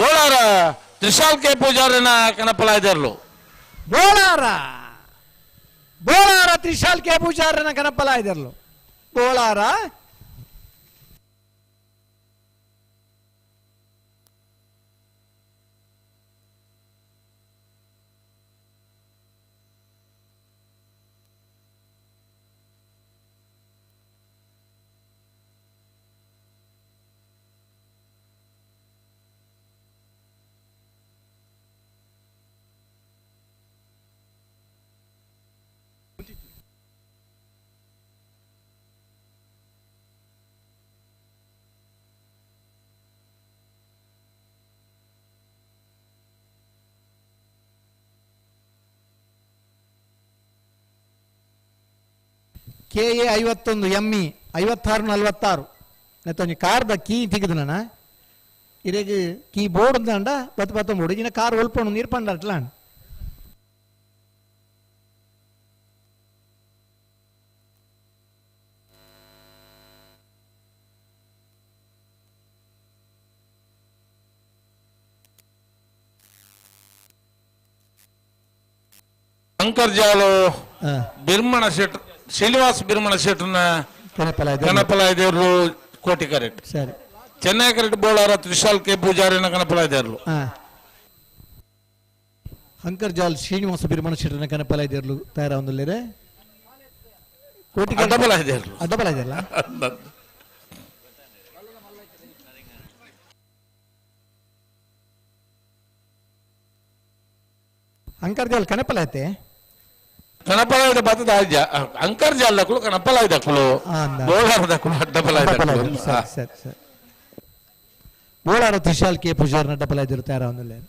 ಬೋಳಾರ ತ್ರಿಶಾಲ್ ಕೆ ಪೂಜಾರಿನ ಕನಪಲಾಯ್ದರ್ಲು. ಬೋಳಾರ ಬೋಳಾರ ತ್ರಿಶಾಲ್ ಕೆ ಪೂಜಾರನ ಕನಪಲಾಯ್ದರ್ಲು Bolara. K A 51 M E 56 46 ನೆತ್ತೊಂಜಿ ಕಾರ್ದ key ತಿಗದು ನನ್ನ ಇರೆಗ್ ಕೀ ಬೋರ್ಡ್ ಅಂಡ ಬತ್ ಬತ್ತೊಂಬೋಡು ಇನ್ನ ಕಾರ್ ಒಲ್ಪೊಂಡು ನೀರು ಪಂಡಟ್ಲ. ಶಂಕರ್ ಜಾಲು ಬಿರ್ಮಣ ಶೆಟ್ ಶ್ರೀನಿವಾಸ್ ಬಿರ್ಮಣ ಶೆಟ್ನ ಕನಪಲಾಯ್ದೇವರು ಕೋಟಿ ಕರೆಕ್ಟ್. ಸರಿ ಚೆನ್ನೈ ಕರೆಕ್ಟ್ ಬೋಳಾರ ತ್ರಿಶಾಲ್ ಕೆ ಪೂಜಾರಿನ ಕನಪಲಾಯ್ದೇರ್ಲು. ಹಂಕರ್ ಜಾಲ್ ಶ್ರೀನಿವಾಸ ಬಿರ್ಮಣ ಶೆಟ್ಟನ ಕನಪಲಾಯ್ದೇರ್ಲು ತಯಾರಾವೊಂದುಲ್ಲೆರ್. ಕೋಟಿ ಅಡ್ಡಬಲಾಯ್ದೇರ್ಲು. ಅಡ್ಡಬಲಾಯ್ದೇರ್ಲ. ಅಂಕರ್ ಜಾಲ್ ಕನಪಲಾಯ್ತೆ ಕನಪಲಾಯ್ದ ಬತ್ತದ ಆಯ್ಜ ಅಂಕರ್ ಜಾಲ್ ದಕ್ಕುಲು ಕನಪಲಾಯ್ ದಕ್ಕುಲು ಬೋಳಾರ ದಕ್ಕುಲು ಅಡ್ಡಬಲಾಯ್ ದಕ್ಕುಲು. ಸರಿ ಸರಿ ಸರಿ Bolar Trishal K ಪೂಜಾರ್ನ ಅಡ್ಡಬಲಾಯ್ದಿರು ತಯಾರಾವೊಂದುಲ್ಲೆರ್.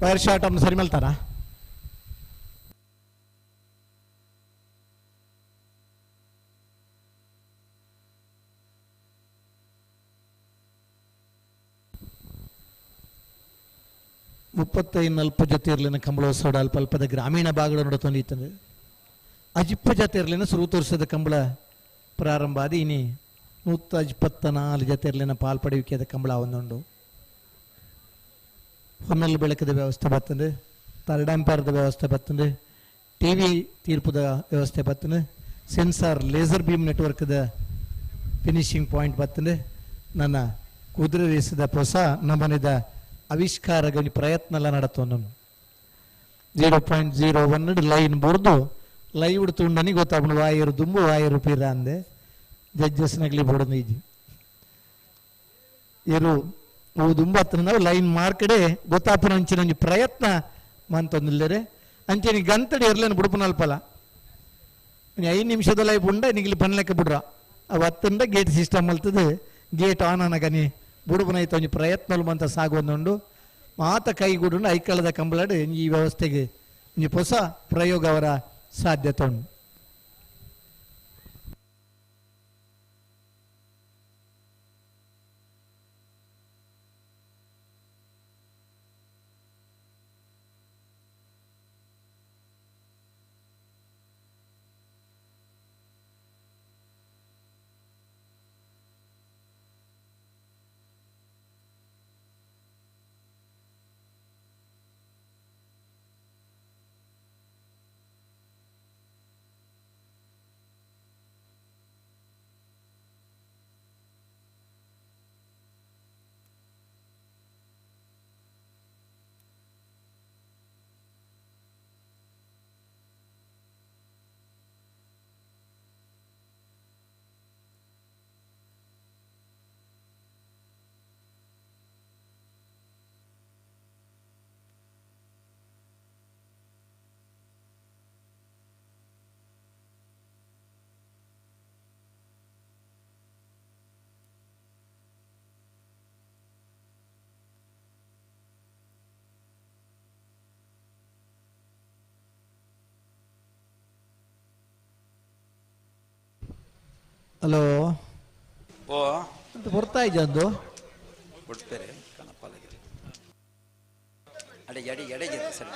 Wire short ಅನ್ನು ಸರಿ ಮಲ್ತಾರಾ? ಮುಪ್ಪತ್ತೈದು ಅಲ್ಪ ಜೊತೆ ಇರಲಿನ ಕಂಬಳೋತ್ಸವ ಅಲ್ಪ ಅಲ್ಪದ ಗ್ರಾಮೀಣ ಭಾಗಗಳ ನಡತೊಂದಿತ್ತಂದ್ರೆ ಅಜಿಪ್ಪ ಜೊತೆ ಇರಲಿನ ಸುರು ತೋರಿಸದ ಕಂಬಳ ಪ್ರಾರಂಭ ಆದ ಇನಿ 124 ಜೊತೆ ಇರಲಿನ ಪಾಲ್ಪಡುವಿಕೆದ ಕಂಬಳ ಒಂದುಂಡು. ಹೊನ್ನಲ್ ಬೆಳಕದ ವ್ಯವಸ್ಥೆ ಬತ್ತಂದು, ತರ್ಡ್ ವ್ಯವಸ್ಥೆ ಬತ್ತಂದು, ಟಿ ವಿ ತೀರ್ಪುದ ವ್ಯವಸ್ಥೆ ಬತ್ತಂದು, ಸೆನ್ಸಾರ್ ಲೇಸರ್ ಬೀಮ್ ನೆಟ್ವರ್ಕ್ದ ಫಿನಿಶಿಂಗ್ ಪಾಯಿಂಟ್ ಬತ್ತಂದು, ನನ್ನ ಕುದುರೆ ರೇಸದ ಹೊಸ ನಮನೆದ ಆವಿಷ್ಕಾರಗಳ ಪ್ರಯತ್ನ ಎಲ್ಲ ನಡತೊಂದು 0.01 ಲೈನ್ ಬುರ್ದು ಲೈವ್ ತುಂಡನಿ ಗೊತ್ತಾಗ್ಬಿಡು ವಾಯರು ದುಂಬು ವಾಯರು ಪೀರ ಅಂದೆ ಜಡ್ಜಸ್ ನಗಲಿ ಬೋಡೊಂದು ಇಜ್ಜಿ ಇರು ಅವು ದುಂಬು ಹತ್ರ ನಾವು ಲೈನ್ ಮಾರ್ಕಡೆ ಗೊತ್ತಾಪುನ ಅಂಚಿನ ಒಂಜಿ ಪ್ರಯತ್ನ ಮಂತೊಂದಿಲ್ಲರೆ ಅಂಚೆನಿ ಗಂತಡಿ ಇರ್ಲೇನು ಬುಡುಪುನಲ್ಪಲ 5 ನಿಮಿಷದ ಲೈಫ್ ಉಂಡ ನಿಗಿಲಿ ಪನ್ಲೆಕ್ಕ ಬಿಡ್ರ ಅವು ಹತ್ತಂಡ ಗೇಟ್ ಸಿಸ್ಟಮ್ ಅಲ್ತದೆ ಗೇಟ್ ಆನ್ ಅನಗನಿ ಬುಡುಪುನೈತ ಒಂಜಿ ಪ್ರಯತ್ನ ಮಂತ ಸಾಗುವಂದುಂಡು ಮಾತ ಕೈಗೂಡು ಐಕಳದ ಕಂಬಳಡು ಈ ವ್ಯವಸ್ಥೆಗೆ ಒಂಜಿ ಹೊಸ ಪ್ರಯೋಗ ಅವರ ಸಾಧ್ಯತೆ ಉಂಟು. ಹಲೋ ಓ ಬರ್ತಾ ಇದ್ದ ಬಿಡ್ತಾರೆ ಕಣಪಾಲಗಿರಿ ಅಡೆ ಎಡೆ ಎಡೆಗೆ ಸರಿ.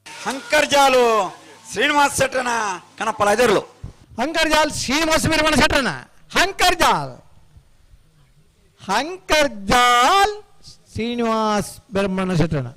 ಹಂಕರ್ಜಾಲು ಶ್ರೀನಿವಾಸ್ ಶೆಟ್ಟನ ಕಣಪ್ಪಲ ಎದುರ್ಲು. ಹಂಕರ್ಜಾಲ್ ಶ್ರೀನಿವಾಸ ವೀರಮಣ ಶೆಟ್ಟನ ಹಂಕರ್ಜಾಲ್ ಹಂಕರ್ಜಾಲ್ ಶ್ರೀನಿವಾಸ್ ಬ್ರಹ್ಮಣ ಶೆಟ್ಟನ.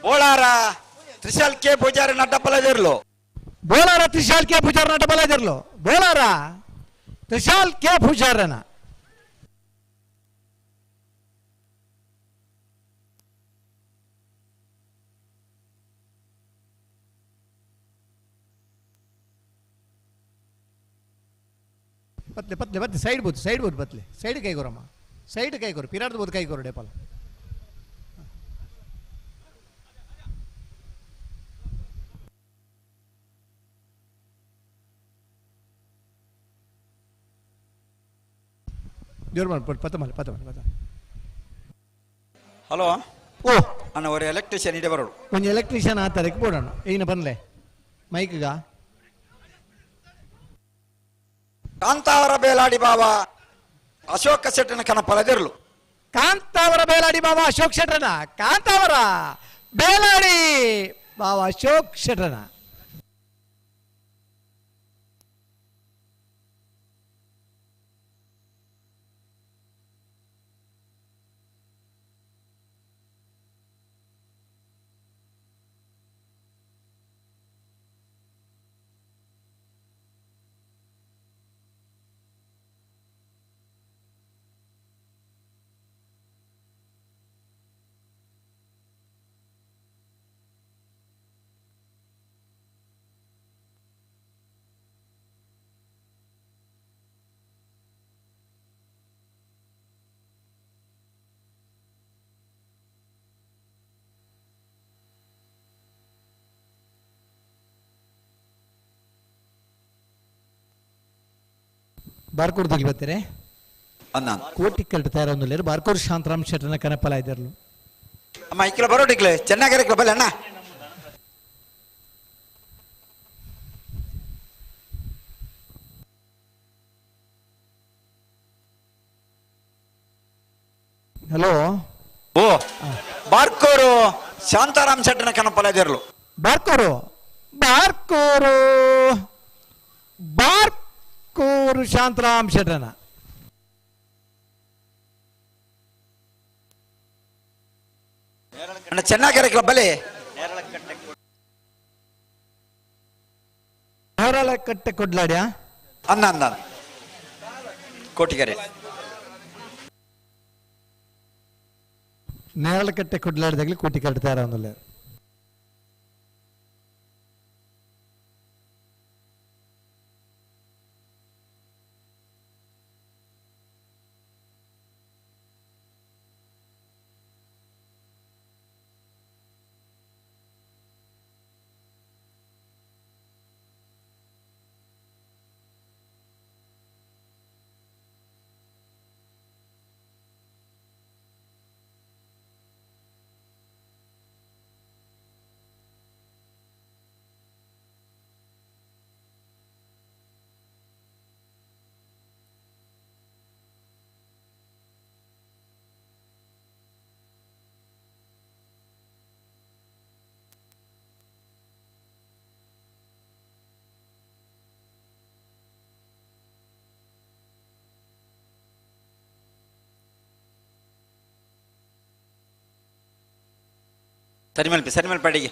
ಬೋಳಾರ ತ್ರಿಶಾಲ್ ಕೆ ಪೂಜಾರಿ ನಡ್ಡಪ್ಪಲದಿರ್ಲು. ಬೋಳಾರ ತ್ರಿಶಾಲ್ ಕೆ ಪೂಜಾರಿ ನಡ್ಡಪ್ಪಲದಿರ್ಲು. ಬೋಳಾರ ತ್ರಿಶಾಲ್ ಕೆ ಪೂಜಾರನ. ಪತ್ಲೆ ಪತ್ಲೆ ಪತ್ಲೆ ಸೈಡ್ ಬೋದು ಸೈಡ್ ಬೋದು ಪತ್ಲೆ ಸೈಡ್ ಕೈಗೋರಮ್ಮ ಸೈಡ್ ಕೈಗೋರು ಪಿರಾರ್ದ ಬೋದು ಕೈಗೋರು ಡೇಪಾಲ. ಜೋರು ಮಾಡಿ ಪತ್ತ ಮಲೆ ಪತ್ತ ಮಲೆ ಪತ್ತ. ಹಲೋ ಓ ಅಣ್ಣ ஒரு ಎಲೆಕ್ಟ್ರಿಷಿಯನ್ ಇಡೆ ಬರೋಡು. ಒಂದು ಎಲೆಕ್ಟ್ರಿಷಿಯನ್ ಆತಾರೆ ಬೋಡೋಣ ಈಗಿನ ಬನ್ಲೆ ಮೈಕ್ಗ. ಕಾಂತಾವರ ಬೇಲಾಡಿ ಬಾಬಾ ಅಶೋಕ ಶೆಟ್ಟನ ಕನಪಲದಿರ್ಲು. ಕಾಂತಾವರ ಬೇಲಾಡಿ ಬಾಬಾ ಅಶೋಕ್ ಶೆಟ್ಟನ. ಕಾಂತಾವರ ಬೇಲಾಡಿ ಬಾಬಾ ಅಶೋಕ್ ಶೆಟ್ಟನ. Barkur ದಗಿ ಬರ್ತಾರೆ ಅನ್ನ ಕೋಟಿ ಕಲ್ಟ್ ತಯಾರೊಂದುಲ್ಲೇರು ಬಾರ್ಕೂರು ಶಾಂತರಾಮ್ ಶೆಟ್ಟನ ಕನಪಲ ಇದ್ದಾರಲು. ಅಮ್ಮ ಇಕ್ಲ ಬರೋಟಿಕ್ಲೆ ಚೆನ್ನಾಗಿರಕ್ಲ ಬಲ್ಲ ಅಣ್ಣ. ಹಲೋ ಓ ಬಾರ್ಕೋರು ಶಾಂತಾರಾಮ್ ಶೆಟ್ಟನ ಕನಪಲ ಇದ್ದಾರಲು. ಬಾರ್ಕೋರು ಬಾರ್ಕೋರು ಬಾರ್ಕೋರು ಶಾಂತರಾಮ್ ಶೆಟ್ಟನ. ಅಣ್ಣ ಚೆನ್ನಾಗಿರಕ್ಲ ಬಲೆ. ನೇರಳಕಟ್ಟೆ ಕೊಡ್ಲಾಡ್ಯಾ? ಅನ್ನ ಅನ್ನ ಕೋಟಿಗೆರೆ. ನೇರಳಕಟ್ಟೆ ಕೊಡ್ಲಾಡ್ದಾಗಲಿ ಕೋಟಿ ಕಟ್ತಾರ ಅವನಲ್ಲ. ಸರಿ ಮಲ್ಪಿ ಸರಿ ಮಲ್ಪ ಅಡಿಗೆ.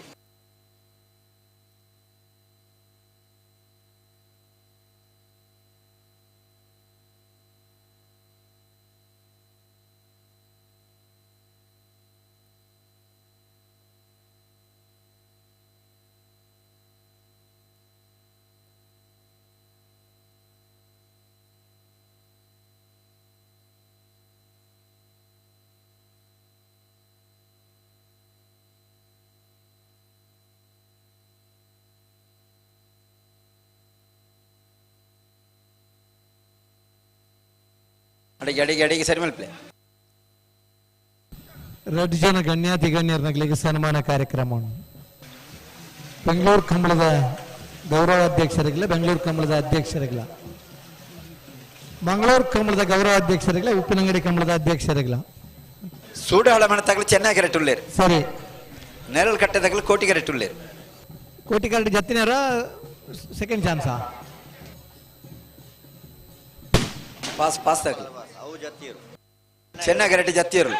ಅಡಿಗೆ ಅಡಿಗೆ ಅಡಿಗೆ ಸರಿ ಮಲ್ಪಲೆ. ರೆಡ್ ಜನ ಗಣ್ಯಾತಿ ಗಣ್ಯರನಗಳಿಗೆ ಸನ್ಮಾನ ಕಾರ್ಯಕ್ರಮ. ಬೆಂಗಳೂರು ಕಂಬಳದ ಗೌರವಾಧ್ಯಕ್ಷರಿಗಲ, ಬೆಂಗಳೂರು ಕಂಬಳದ ಅಧ್ಯಕ್ಷರಿಗಲ, ಮಂಗಳೂರು ಕಂಬಳದ ಗೌರವಾಧ್ಯಕ್ಷರಿಗಲ, ಉಪ್ಪಿನಂಗಡಿ ಕಂಬಳದ ಅಧ್ಯಕ್ಷರಿಗಲ. ಸೂಡಹಳ ಮನೆ ತಗಲು ಚೆನ್ನಾಗಿ ರೇಟ್. ಸರಿ. ನೆರಳು ಕಟ್ಟೆದಾಗಲು ಕೋಟಿಗೆ ರೇಟ್ ಉಳ್ಳೇರು. ಕೋಟಿ ಕರೆಟ್ ಜತ್ತಿನಾರ ಸೆಕೆಂಡ್ ಚಾನ್ಸಾ? ಪಾಸ್ ಪಾಸ್ ತಗಲು ಚೆನ್ನಾಗಿ ರೇಟ್ ಜತ್ತಿರು.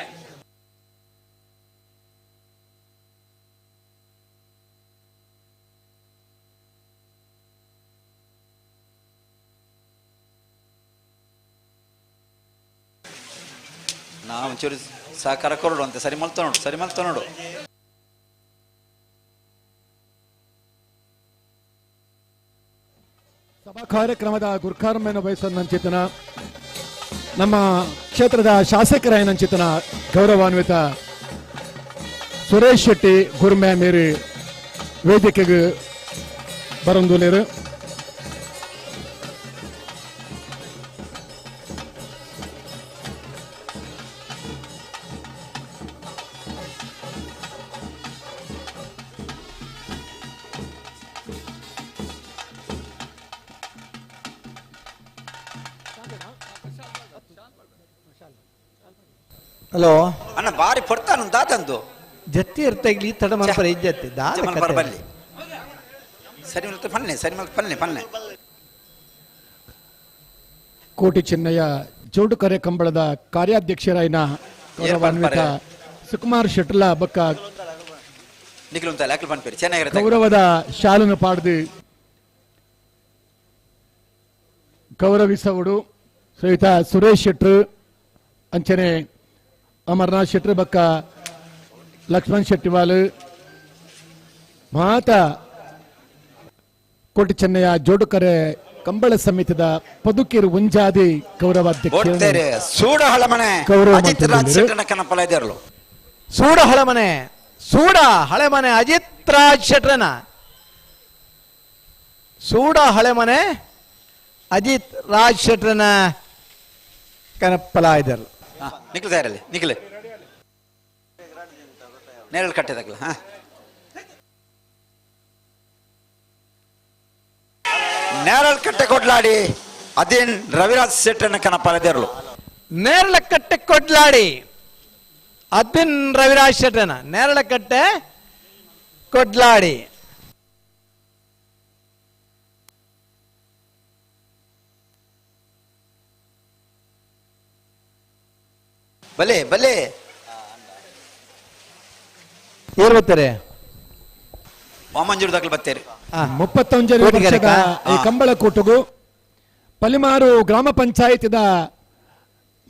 ನಾವು ಒಂಚೂರು ಸಹಕಾರ ಕೊರಡು ಅಂತ ಸರಿ ಮಲ್ತ ನೋಡು, ಸರಿ ಮಲ್ತ ನೋಡು. ಸಭಾ ಕಾರ್ಯಕ್ರಮದ ಗುರ್ಕಾರ್ಮೆಯನ್ನು ಬಯಸುವ ನಮ್ಮ ಕ್ಷೇತ್ರದ ಶಾಸಕರಾಯನಂಚಿತನ ಗೌರವಾನ್ವಿತ ಸುರೇಶ್ ಶೆಟ್ಟಿ ಗುರ್ಮೆ ಮೇರಿ ವೇದಿಕೆಗೆ ಬರಂದುಲೇರು. ಹಲೋ ಅಣ್ಣ ಬಾರಿ ಪೊರ್ತಾನು ದಾತಂದು ಜತ್ತಿ ಇರ್ತಾಗ್ಲಿ ತಡ ಮಲ್ಪರ ಇಜ್ಜತ್ತಿ ದಾದ ಮಲ್ಪರ ಬಲ್ಲಿ ಸರಿ ಮಲ್ತ ಪನ್ನೆ ಸರಿ ಮಲ್ತ ಪನ್ನೆ ಪನ್ನೆ. ಕೋಟಿ ಚೆನ್ನಯ್ಯ ಜೋಡುಕರೆ ಕಂಬಳದ ಕಾರ್ಯಾಧ್ಯಕ್ಷರಾಯಿನ ಗೌರವಾನ್ವಿತ ಸುಕುಮಾರ್ ಶೆಟ್ಲ ಬಕ್ಕ ಗೌರವದ ಶಾಲನ್ನು ಪಾಡ್ದು ಗೌರವಿಸವಡು ಶ್ರೀಯುತ ಸುರೇಶ್ ಶೆಟ್ರು ಅಂಚನೆ ಅಮರನಾಥ್ ಶೆಟ್ರು ಬಕ್ಕ ಲಕ್ಷ್ಮಣ್ ಶೆಟ್ಟಿವಾಲು ಮಾತಾ ಕೋಟಿ ಚೆನ್ನಯ್ಯ ಜೋಡುಕರೆ ಕಂಬಳ ಸಮಿತಿದ ಪದುಕಿರು ಉಂಜಾದಿ ಗೌರವಾಧ್ಯಕ್ಷ ಸೂಡ ಹಳಮನೆ ಸೂಡ ಹಳೆಮನೆ ಅಜಿತ್ ರಾಜ್ ಶೆಟ್ರನ ಸೂಡ ಹಳೆಮನೆ ಅಜಿತ್ ರಾಜ್ ಶೆಟ್ರನ ಕನಪ್ಪಲಾಯ್ದರು. ನಿಖಿಲ್ ತಯಾರಲ್ಲಿ ನಿಖಿಲ್ ನೇರಳು ಕಟ್ಟೆದಾಗಲ. ಹಾ, ನೇರಳು ಕಟ್ಟೆ ಕೊಡ್ಲಾಡಿ ಅದೇನ್ ರವಿರಾಜ್ ಶೆಟ್ಟರ್ನ ಕನಪ್ಪಲಾಯ್ದರು. ನೇರಳಕಟ್ಟೆ ಕೊಡ್ಲಾಡಿ ಅದ್ಬಿನ್ ರವಿರಾಜ್ ಶೆಟ್ಟನ ನೇರಳಕಟ್ಟೆ ಕೊಡ್ಲಾಡಿ. ಬಲೆ ಬಲೆ ಏರ್ ಬರ್ತಾರೆ? ವಾಮಂಜೂರು ದಾಖಲು ಬರ್ತಾರೆ. 31 ವರ್ಷದ ಈ ಕಂಬಳ ಕೂಟಗೂ ಪಲಿಮಾರು ಗ್ರಾಮ ಪಂಚಾಯತಿದ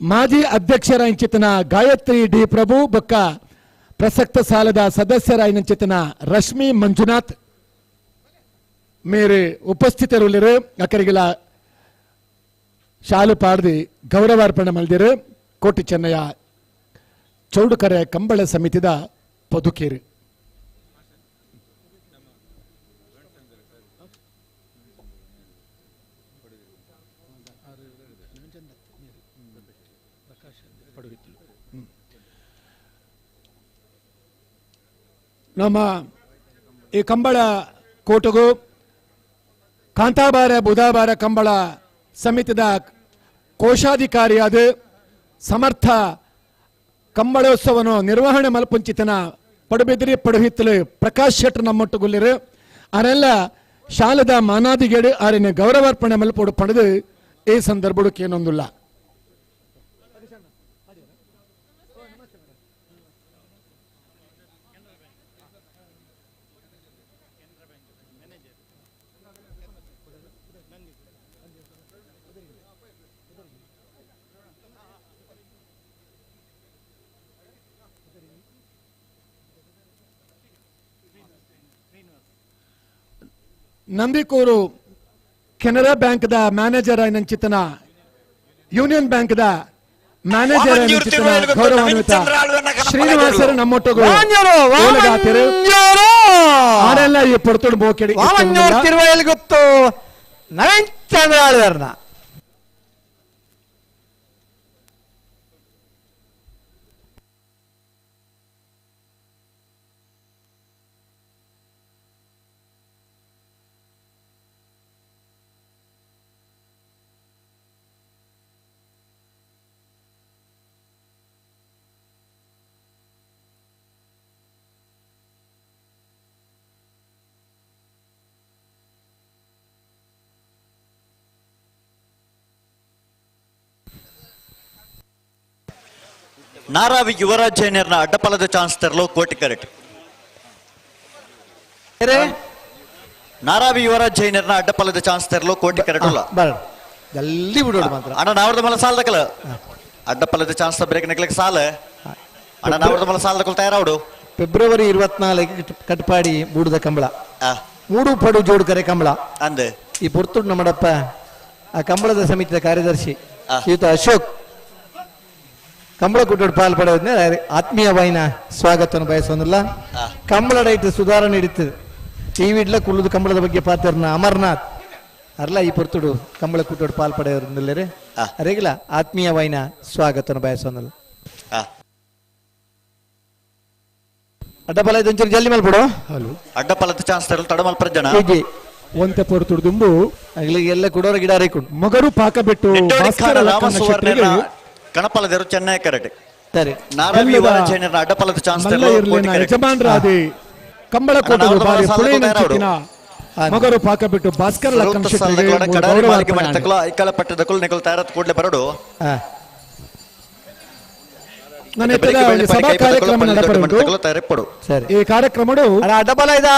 ಮಾಜಿ ಅಧ್ಯಕ್ಷರ ಇಂಚಿತನ ಗಾಯತ್ರಿ ಡಿ ಪ್ರಭು ಬೊಕ್ಕ ಪ್ರಸಕ್ತ ಸಾಲದ ಸದಸ್ಯರ ಇಂಚಿತನ ರಶ್ಮಿ ಮಂಜುನಾಥ್ ಮೇರೆ ಉಪಸ್ಥಿತರುಳ್ಳಿರು. ಅಕರಿಗಿಲ ಶಾಲು ಪಾಡ್ದಿ ಗೌರವಾರ್ಪಣೆ ಮಲ್ದಿರು. ಕೋಟಿ ಚೆನ್ನಯ್ಯ ಚೌಡುಕರೆ ಕಂಬಳ ಸಮಿತಿದ ಪದುಕೇರು. ನಮ್ಮ ಈ ಕಂಬಳ ಕೋಟಗೂ ಕಾಂತಾಬಾರ ಬುಧಾಬಾರ ಕಂಬಳ ಸಮಿತಿದ ಕೋಶಾಧಿಕಾರಿಯಾದ ಸಮರ್ಥ ಕಂಬಳೋತ್ಸವನು ನಿರ್ವಹಣೆ ಮಲ್ಪುಂಚಿತನ ಪಡುಬಿದ್ರಿ ಪಡುಹಿತ್ತಲು ಪ್ರಕಾಶ್ ಶೆಟ್ಟರ್ ನಮ್ಮೊಟ್ಟುಗುಲ್ಲಿರು. ಅರೆಲ್ಲ ಶಾಲದ ಮಾನಾದಿಗೇಡು ಆರಿನ ಗೌರವಾರ್ಪಣೆ ಮಲ್ಪೋಡು ಪಡೆದು ಈ ಸಂದರ್ಭಕ್ಕೆ ಏನೊಂದುಲ್ಲ. ನಂದಿಕೂರು ಕೆನರಾ ಬ್ಯಾಂಕ್ದ ಮ್ಯಾನೇಜರ್ ಚಿತ್ತನ ಯೂನಿಯನ್ ಬ್ಯಾಂಕ್ದ ಮ್ಯಾನೇಜರ್ ಗೌರವಾನ್ವಿತ ಶ್ರೀನಿವಾಸರು ನಮ್ಮೊಟ್ಟುಗಳು ಆರೆಲ್ಲ ಈ ಪೊರ್ತುಡು ಬೋಕೆಡಿ ಗೊತ್ತು ನವೀನ್ ಚಂದ್ರ ಆಳ್ವರ್ನ. ನಾರಾವಿ ಯುವರಾಜ್ ಜೈನರ್ನ ಅಡ್ಡಪಲದ ಚಾನ್ಸ್ ತರಲು ಕೋಟಿ ಕರೆಕ್ಟ್. ನಾರಾವಿ ಯುವರಾಜ್ ಜೈನರ್ನ ಅಡ್ಡಪಲದ ಚಾನ್ಸ್ ತರಲು ಕೋಟಿ ಕರೆಕ್ಟ್ ಅಲ್ಲ. ಜಲ್ದಿ ಬಿಡೋಡು ಮಾತ್ರ. ಅಣ್ಣ ನಾವ್ರದ ಮಲ ಸಾಲದಕಲ ಅಡ್ಡಪಲದ ಚಾನ್ಸ್ ಬ್ರೇಕ್ ನಿಕ್ಲಕ್ಕೆ ಸಾಲ. ಅಣ್ಣ ನಾವ್ರದ ಮಲ ಸಾಲದಕಲ್ ತಯಾರಾವಡು. ಫೆಬ್ರವರಿ 24 ಕಟ್ಪಾಡಿ ಬೂಡದ ಕಂಬಳ ಮೂಡು ಪಡು ಜೋಡು ಕರೆ ಕಂಬಳ ಅಂದೆ ಈ ಪೊರ್ತುಡು ನಮ್ಮಡಪ್ಪ ಆ ಕಂಬಳದ ಸಮಿತಿಯ ಕಾರ್ಯದರ್ಶಿ ಶ್ರೀಯುತ ಅಶೋಕ್ ಕಂಬಳ ಕೂಟೋಡು ಪಾಲ್ ಪಡೆಯೋದ್ನೆ ಆತ್ಮೀಯ ವಾಯಿನ ಸ್ವಾಗತವನ್ನು ಬಯಸೋದಿಲ್ಲ. ಕಂಬಳ ಡೈಟ್ ಸುಧಾರಣೆ ಹಿಡಿತದೆ ಟಿವಿ ಇಡ್ಲ ಕುಳ್ಳುದು ಕಂಬಳದ ಬಗ್ಗೆ ಪಾತ್ರನ ಅಮರ್ನಾಥ್ ಅರ್ಲ ಈ ಪೊರ್ತುಡು ಕಂಬಳ ಕೂಟೋಡು ಪಾಲ್ ಪಡೆಯೋದ್ರಲ್ಲೇ ಅರೆಗಿಲ್ಲ ಆತ್ಮೀಯ ವಾಯಿನ ಸ್ವಾಗತವನ್ನು ಬಯಸೋದಿಲ್ಲ. ಅಡ್ಡಪಲ ಒಂಚೂರು ಜಲ್ದಿ ಮಲ್ಪಡು. ಹಲೋ ಅಡ್ಡಪಲದ ಚಾನ್ಸ್ ತರಲು ತಡಮಲ್ ಪ್ರಜನ ಒಂತೆ ಪೊರ್ತುಡು ದುಂಬು ಅಗ್ಲಿಗೆ ಎಲ್ಲ ಕುಡೋರ ಗಿಡ ರೇಕು ಮಗರು ಪಾಕ ಬಿಟ್ಟು ಭಾಸ್ಕರ ಲಕ್ಕಣ್ಣ ಶೆಟ್ಟರಿಗೆ ಕಣಪಲದರು ಚೆನ್ನೈ ಕರೆಕ್ಟ್. ಸರಿ ನಾರಾವಿ ಯುವರಾಜ್ ಜೈನರ್ನ ಅಡ್ಡಪಲದ ಚಾನ್ಸ್ ತರಲು ಯಜಮಾನರಾದಿ ಕಂಬಳ ಕೋಟದ ಬಾರಿ ಪುಳೆಯ ಮಗರು ಪಾಕ ಬಿಟ್ಟು ಭಾಸ್ಕರ ಲಕ್ಕಣ್ಣ ಶೆಟ್ಟರಿಗೆ ಗೌರವಾರ್ಪಣೆ. ಐಕಾಲ ಪಟ್ಟದಕುಲ್ ನಿಕಲ್ ತಯಾರತ್ ಕೂಡಲೇ ಬರಡು. ನನ್ನ ಸಭಾ ಕಾರ್ಯಕ್ರಮ ನಡೆಪಡುಂಟು. ಈ ಕಾರ್ಯಕ್ರಮಡು ಅಡ್ಡಪಲ ಇದ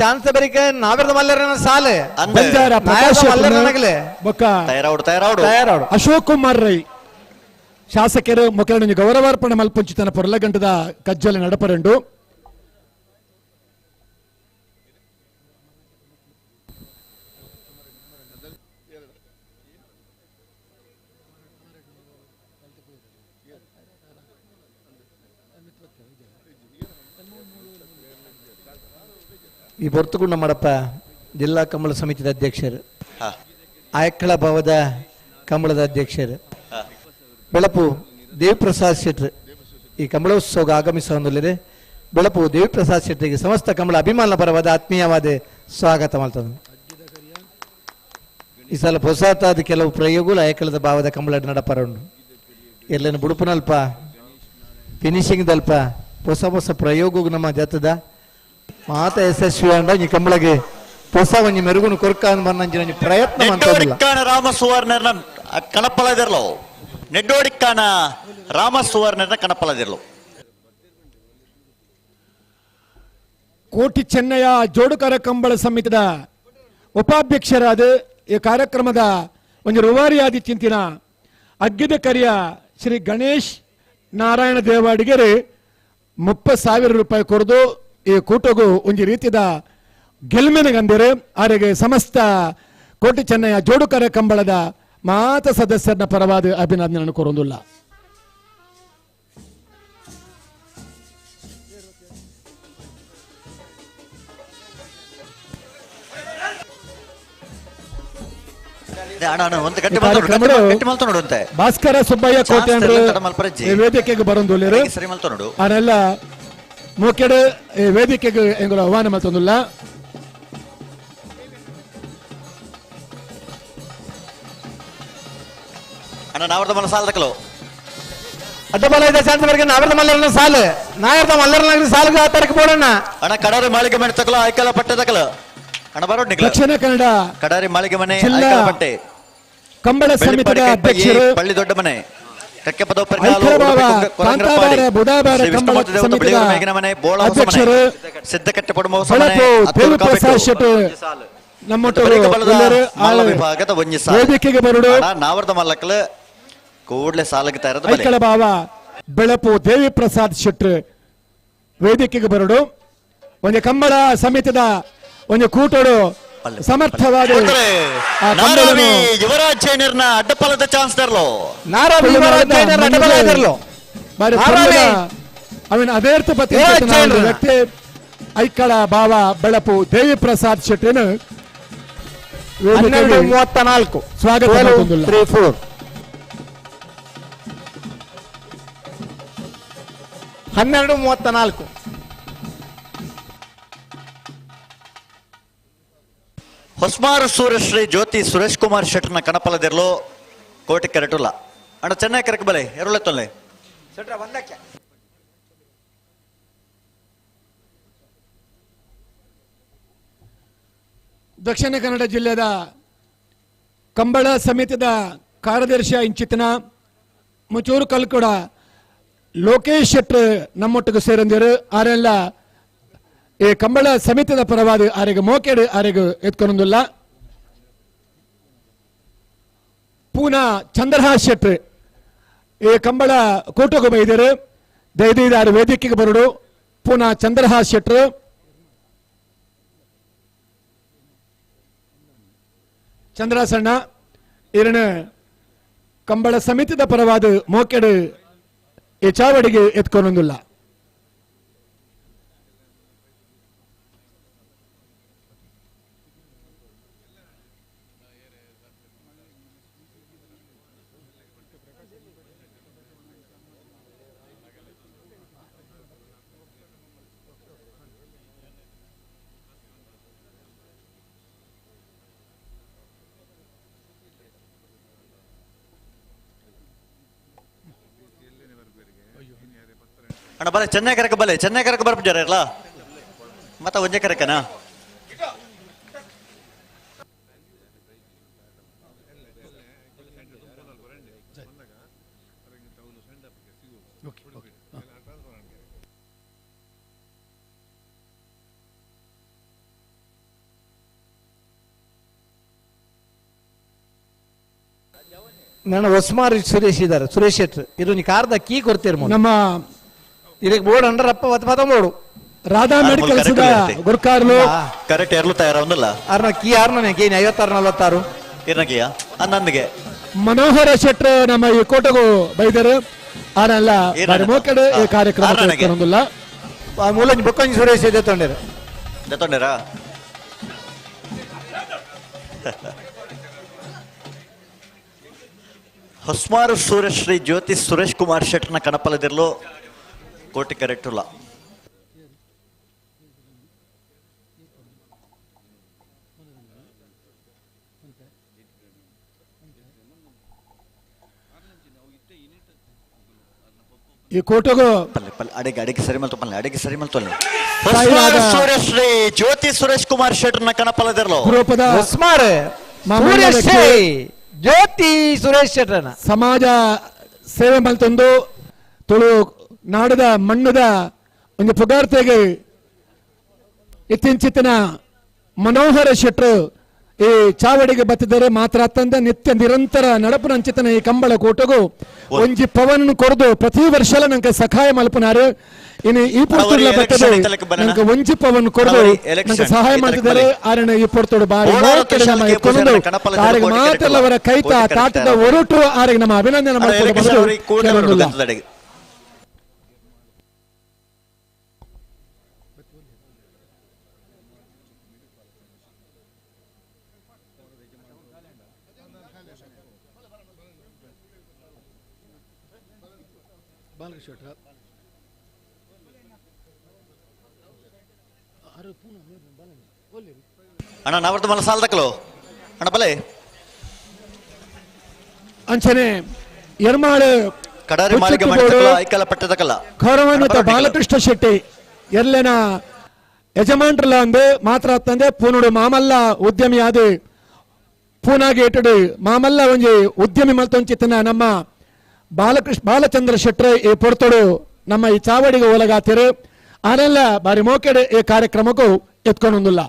ಚಾನ್ಸ್ ಬರಿಕ ನಾವೆರದ ಮಲ್ಲರನ ಸಾಲೆ ಬಂಜಾರ ಪ್ರಕಾಶ್ ಬೊಕ್ಕ ತಯಾರಾವಡು ಅಶೋಕ್ ಕುಮಾರ್ ರೈ ಶಾಸಕರು ಮೊಕರಣಿಗೆ ಗೌರವಾರ್ಪಣೆ ಮಲ್ಪುಂಚಿತನ ಪೊರ್ಲಗಂಟದ ಕಜ್ಜಲ ನಡಪರಂಡು. ಈ ಪೊರ್ತುಗುಂಡ ಮಾಡಪ್ಪ ಜಿಲ್ಲಾ ಕಂಬಳ ಸಮಿತಿಯ ಅಧ್ಯಕ್ಷರು ಆಯಕ್ಕಳ ಭಾವದ ಕಂಬಳದ ಅಧ್ಯಕ್ಷರು ಬೆಳಪು ದೇವಪ್ರಸಾದ್ ಶೆಟ್ರು ಈ ಕಂಬಳೋತ್ಸವಕ್ಕೆ ಆಗಮಿಸುವಂದುಲ್ಲಿದೆ. ಬೆಳಪು ದೇವಿಪ್ರಸಾದ್ ಶೆಟ್ಟಿಗೆ ಸಮಸ್ತ ಕಂಬಳ ಅಭಿಮಾನ ಪರವಾದ ಆತ್ಮೀಯವಾದ ಸ್ವಾಗತ ಮಾಡ್ತದೆ. ಈ ಸಲ ಹೊಸತಾದ ಕೆಲವು ಪ್ರಯೋಗಗಳು ಆಯಕಳದ ಭಾವದ ಕಂಬಳ ನಡಪರ ಉಂಟು. ಎಲ್ಲನ ಬುಡುಪನಲ್ಪ ಫಿನಿಶಿಂಗ್ ದಲ್ಪ ಹೊಸ ಹೊಸ ಪ್ರಯೋಗ ನಮ್ಮ ಜತದ ಮಾತ ಯಶಸ್ವಿ ಅಂಡ ಈ ಕಂಬಳಗೆ ಹೊಸ ಒಂಜಿ ಮೆರುಗುನು ಕೊರ್ಕಾನ್ ಬನ್ನಂಜಿನ ಪ್ರಯತ್ನ ಮಾಡ್ತದಿಲ್ಲ. ರಾಮ ಸುವರ್ಣನ ಕಣಪಲದಿರ್ಲೋ ನೆಡ್ಡೋಡಿಕ್ಕಾನ ರಾಮ ಸುವರ್ಣನ ಕಣಪಲದಿರ್ಲೋ. ಕೋಟಿ ಚೆನ್ನಯ್ಯ ಜೋಡುಕರ ಕಂಬಳ ಸಮಿತಿದ ಉಪಾಧ್ಯಕ್ಷರಾದ ಈ ಕಾರ್ಯಕ್ರಮದ ಒಂದು ರೂವಾರಿಯಾದಿ ಚಿಂತಿನ ಅಗ್ಗಿದ ಕರಿಯ ಶ್ರೀ ಗಣೇಶ್ ನಾರಾಯಣ ದೇವಾಡಿಗೆರೆ 30,000 ರೂಪಾಯಿ ಕೊರದು ಈ ಕೂಟಗೂ ಒಂದು ರೀತಿಯ ಗೆಲ್ಮೆನಗಂದಿರು. ಆರೆಗೆ ಸಮಸ್ತ ಕೋಟಿ ಚೆನ್ನಯ್ಯ ಜೋಡುಕರ ಕಂಬಳದ ಮಾತ ಸದಸ್ಯರನ್ನ ಪರವಾದ ಅಭಿನಂದನೆ ಕೊರೊಂದುಲ್ಲ. ಭಾಸ್ಕರ ಸುಬ್ಬಯ್ಯ ಕೋಟೆ ವೇದಿಕೆಗೆ ಬರೊಂದುಲ್ಲೇರು ಅವರೆಲ್ಲ ಮೂಕೆಡು ವೇದಿಕೆಗೆ ಎಂಗುಲ ಆಹ್ವಾನ ಮಲ್ತೊಂದುಲ್ಲ. ಅಡ್ಡಬಲ ಇದೆ ಶಾಂತ ವರ್ಗ ನಾವರ್ದ ಮಲ್ಲರನ ಸಾಲು ನಾಯರ್ದ ಮಲ್ಲರನ ಸಾಲು ಆತರಕ್ಕೆ ಬೋಡಣ್ಣ ಅಣ್ಣ ಕಡಾರಿ ಮಾಳಿಗೆ ಮನೆ ತಕಲ ಆಯ್ಕಲ ಪಟ್ಟೆ ತಕಲ ಅಣ್ಣ ಬರೋಡ್ ನಿಕ್ಲ ದಕ್ಷಿಣ ಕನ್ನಡ ಕಡಾರಿ ಮಾಳಿಗೆ ಮನೆ ಆಯ್ಕಲ ಪಟ್ಟೆ ಕಂಬಳ ಸಮಿತಿಯ ಅಧ್ಯಕ್ಷರು ಪಳ್ಳಿ ದೊಡ್ಡ ಮನೆ ವೇದಿಕೆಗೆ ಬರಡು ನಾವರ್ದ ಮಲ್ಲಕ್ಕಲ ಕೂಡಲೇ ಸಾಲಕ್ಕೆ ತಯಾರದ ಐಕಳ ಬಾವ ಬೆಳಪು ದೇವಿ ಪ್ರಸಾದ್ ಶೆಟ್ರು ವೇದಿಕೆಗೆ ಬರಡು. ಒಂದು ಕಂಬಳ ಸಮಿತಿದ ಒಂದು ಕೂಟೋಡು ಸಮರ್ಥವಾದ ಯುವರಾಜ್ ಜೈನರ್ನ ಅಡ್ಡಪಾಲದ ಚಾನ್ಸ್ ತರಲು ಅವನ ಅದೇರ್ಥ ಪತಿ ವ್ಯಕ್ತಿ ಐಕಳ ಬಾವ ಬೆಳಪು ದೇವಿ ಪ್ರಸಾದ್ ಶೆಟ್ಟಿನ 34 ಸ್ವಾಗತ. 3 4 12 34. ಹೊಸ್ಮಾರು ಸೂರ್ಯಶ್ರೀ ಜ್ಯೋತಿ ಸುರೇಶ್ ಕುಮಾರ್ ಶೆಟ್ಟರ್ನ ಕಣಪಲದಿರ್ಲು ಕೋಟಿ ಕರೆಟುಲ್ಲ ಅಣ್ಣ ಚೆನ್ನೈ ಕರೆಕ್ ಬಲೆ ಎರುಳೆ ತೊಲ್ಲೆ. ದಕ್ಷಿಣ ಕನ್ನಡ ಜಿಲ್ಲೆಯ ಕಂಬಳ ಸಮಿತಿಯ ಕಾರ್ಯದರ್ಶಿ ಇಂಚಿತನ ಮುಚೂರು ಕಲ್ಕುಡ ಲೋಕೇಶ್ ಶೆಟ್ಟರ್ ನಮ್ಮೊಟ್ಟಿಗೆ ಸೇರಂದಿರು. ಆರೆಲ್ಲ ಈ ಕಂಬಳ ಸಮಿತಿಯ ಪರವಾದ ಆರಿಗೆ ಮೋಕೆಡು ಆರಿಗೆ ಎತ್ಕೊಂಡೊಂದಿಲ್ಲ. ಪೂನಾ ಚಂದ್ರಹಾಸ್ ಶೆಟ್ರು ಈ ಕಂಬಳ ಕೂಟಕ್ಕೆ ಬೈದರು. ದಯದೀದಾರು ವೇದಿಕೆಗೆ ಬರಡು. ಪೂನಾ ಚಂದ್ರಹಾಸ್ ಶೆಟ್ರು ಚಂದ್ರಸಣ್ಣ ಇರಣ ಕಂಬಳ ಸಮಿತಿಯ ಪರವಾದ ಮೋಕೆಡು ಈ ಚಾವಡಿಗೆ ಎತ್ಕೊಂಡೊಂದಿಲ್ಲ. ಅಣ್ಣ ಬಲೆ ಚೆನ್ನೈ ಕರಕ ಬಲೆ ಚೆನ್ನೈ ಕರಕ ಬರ್ಪಿದ್ದಾರೆ ಅಲ್ಲ ಮತ್ತೆ ಒಂಜೆ ಕರಕನಾ. ನಾನು ಹೊಸ್ಮಾರು ಸುರೇಶ್ ಇದ್ದಾರೆ ಸುರೇಶ್ ಶೆಟ್ರು ಇದು ಕಾರ್ದ ಕೀ ಕೊಡ್ತೀರ ನಮ್ಮ ಇದಕ್ಕೆ ಬೋರ್ಡ್ ಅಂಡ್ರಪ್ಪ ಒತ್ತ ಬೋರ್ಡು ರಾಧಾ ಮೆಡಿಕಲ್ಸ್ ಗುರ್ಕಾರ್ಲು ಕರೆಕ್ಟ್ ಎರಲು ತಯಾರ ಒಂದಲ್ಲ ಅರ್ನ ಕೀ ಆರ್ನ ಕೀ 56 46 ಇರ್ನಕಿಯ ಅನ್ನಂದಿಗೆ ಮನೋಹರ ಶೆಟ್ರು ನಮ್ಮ ಈ ಕೋಟೆಗೂ ಬೈದರು. ಆನಲ್ಲ ಮೋಕಡೆ ಈ ಕಾರ್ಯಕ್ರಮ ಮೂಲಂಜಿ ಬೊಕ್ಕಂಜಿ ಸುರೇಶ್ ಇದೆ ತೊಂಡಿರ ತೊಂಡಿರಾ. ಹೊಸ್ಮಾರು ಸೂರ್ಯಶ್ರೀ ಜ್ಯೋತಿ ಸುರೇಶ್ ಕುಮಾರ್ ಶೆಟ್ಟರ್ನ ಕಣಪಲದಿರಲು ಕೋಟಿ ಕರೆಕ್ಟುಲ್ಲ. ಈ ಕೋಟಗು ಅಡಿಗೆ ಅಡಿಗೆ ಸರಿ ಮಲ್ತು ಪಲ್ಲೆ ಅಡಿಗೆ ಸರಿ ಮಲ್ತು ಸಾಯಿನಾದ ಸೂರ್ಯಶ್ರೀ ಜ್ಯೋತಿ ಸುರೇಶ್ ಕುಮಾರ್ ಶೆಟ್ಟರ್ನ ಕಣಪಲದಿರಲು ಗ್ರೂಪದ ಹೊಸ್ಮಾರು ಮಾಮೂಲಿ ಸೂರ್ಯಶ್ರೀ ಜ್ಯೋತಿ ಸುರೇಶ್ ಶೆಟ್ಟರ್ನ ಸಮಾಜ ಸೇವೆ ಮಲ್ತೊಂದು ತುಳು ನಾಡದ ಮಣ್ಣದ ಒಂದು ಪುಗಾರ್ತೆಗೆ ಇತ್ತೀಚಿನ ಮನೋಹರ ಶೆಟ್ರು ಈ ಚಾವಡಿಗೆ ಬತ್ತಿದ್ದಾರೆ. ಮಾತ್ರ ಅತ್ತಂದ ನಿತ್ಯ ನಿರಂತರ ನಡಪುನಂಚಿತನ ಈ ಕಂಬಳ ಕೂಟಗೂ ಒಂಜಿ ಪವನ್ ಕೊರದು ಪ್ರತಿ ವರ್ಷಲ ನಂಗೆ ಸಹಾಯ ಮಲ್ಪನಾರು. ಇನ್ನು ಈ ಪೊರ್ತುಡ್ಲ ಬರ್ತದೆ ನಂಗೆ ಒಂಜಿ ಪವನ್ ಕೊರದು ನಂಗೆ ಸಹಾಯ ಮಾಡ್ತಿದ್ದಾರೆ. ಆರಣ ಈ ಪೊರ್ತುಡು ಬಾರಿ ನಮ್ಮ ಎತ್ಕೊಂಡು ಆರಿಗೆ ಮಾತೆಲ್ಲವರ ಕೈತ ತಾಟದ ಒರಟು ಆರಿಗೆ ನಮ್ಮ ಅಭಿನಂದನೆ ಮಾಡ್ಕೊಂಡು. ಅಣ್ಣ ನಾವರ್ದು ಮಲ್ಲ ಸಾಲದಕ್ಕಲು ಅಣ್ಣ ಬಲೆ ಅಂಚನೆ ಎರ್ಮಾಳು ಕಡಾರಿ ಮಾಳಿಗೆ ಮಾಡಿದಕ್ಕಲ್ಲ ಐಕಲ ಪಟ್ಟದಕ್ಕಲ್ಲ ಗೌರವಾನ್ವಿತ ಬಾಲಕೃಷ್ಣ ಶೆಟ್ಟಿ ಎಲ್ಲೆನ ಯಜಮಾನ್ರಲ್ಲ ಅಂದು ಮಾತ್ರ ತಂದೆ ಪೂನುಡು ಮಾಮಲ್ಲ ಉದ್ಯಮಿ ಆದ ಪೂನಾಗೆ ಇಟ್ಟಡು ಮಾಮಲ್ಲ ಒಂಜಿ ಉದ್ಯಮಿ ಮಲ್ತೊಂಚಿತನ ನಮ್ಮ ಬಾಲಕೃಷ್ಣ ಬಾಲಚಂದ್ರ ಶೆಟ್ರೆ ಈ ಪೊರ್ತೊಡು ನಮ್ಮ ಈ ಚಾವಡಿಗೆ ಒಳಗಾತಿರು. ಆನೆಲ್ಲ ಬಾರಿ ಮೋಕೆಡೆ ಈ ಕಾರ್ಯಕ್ರಮಕ್ಕೂ ಎತ್ಕೊಂಡೊಂದಿಲ್ಲ.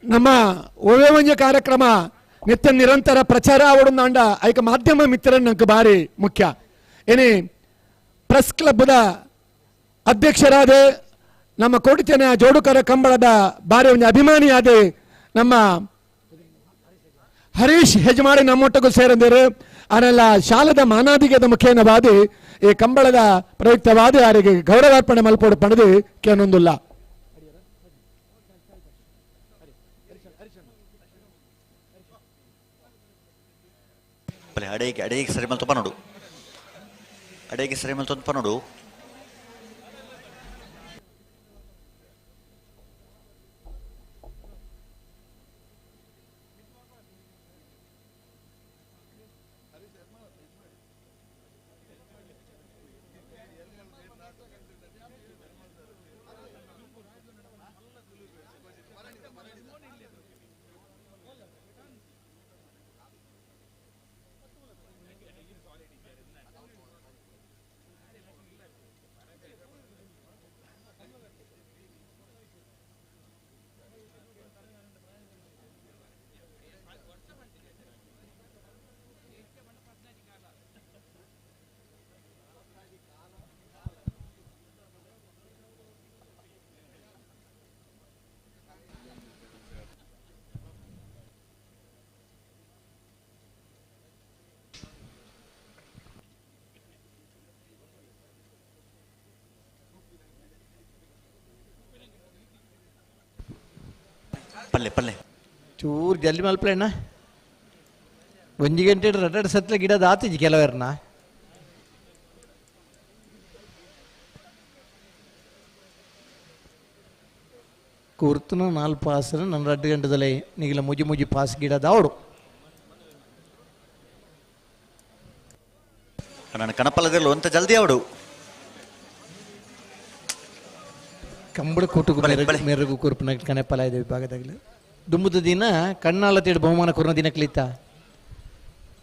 ನಮ್ಮ ಒಳ್ಳೆ ಒಂಜಿ ಕಾರ್ಯಕ್ರಮ ನಿತ್ಯ ನಿರಂತರ ಪ್ರಚಾರ ಆವಡುಂದಾಂಡ ಐಕ ಮಾಧ್ಯಮ ಮಿತ್ರನ ನಂಗೆ ಬಾರಿ ಮುಖ್ಯ. ಏನೇ ಪ್ರೆಸ್ ಕ್ಲಬ್ದ ಅಧ್ಯಕ್ಷರಾದ ನಮ್ಮ ಕೋಟಿಚನ ಜೋಡುಕರ ಕಂಬಳದ ಬಾರಿ ಒಂದು ಅಭಿಮಾನಿಯಾದ ನಮ್ಮ ಹರೀಶ್ ಹೆಜಮಾಡಿ ನಮ್ಮೊಟ್ಟಿಗೂ ಸೇರಂದಿರು. ಆನೆಲ್ಲ ಶಾಲದ ಮಾನಾದಿಗೆದ ಮುಖೇನವಾದಿ ಈ ಕಂಬಳದ ಪ್ರಯುಕ್ತವಾದಿ ಅವರಿಗೆ ಗೌರವಾರ್ಪಣೆ ಮಲ್ಪೋಡು ಪಡೆದು ಕೇನೊಂದುಲ್ಲ. ಅಡೇಗೆ ಅಡೇಗೆ ಸರಿ ಮಲ್ತು ಪನೋಡು ಅಡೇಗೆ ಸರಿ ಮಲ್ತು ಪನೋಡು. ಪಲ್ಲೆ ಪಲ್ಲೆ ಚೂರು ಜಲ್ದಿ ಮಲ್ಪಲೆಣ್ಣ ಒಂಜಿ ಗಂಟೆ ರಡ್ಡು ಸತ್ಲ ಗಿಡದ ಆತಿಜಿ ಕೆಲವರ್ನ ಕೂರ್ತನ ನಾಲ್ಕು ಪಾಸ್ ನನ್ನ ರಡ್ಡು ಗಂಟೆದಲ್ಲಿ ನೀಗಿಲ ಮುಜಿ ಮುಜಿ ಪಾಸ್ ಗಿಡದ ಅವಡು ನನ್ನ ಕಣಪಲದಿರಲು ಅಂತ ಜಲ್ದಿ ಅವಡು ಕಂಬಳ ಕೂಟకు ಮೆರುಗು ಕುರುಪಿನ ಕನೆಪಲ ಇದೆ ವಿಭಾಗದಾಗಲಿ ದುಂಬುದ ದಿನ ಕಣ್ಣಾಲ ತೇಡು ಬಹುಮಾನ ಕೊರನ ದಿನ ಕಲಿತ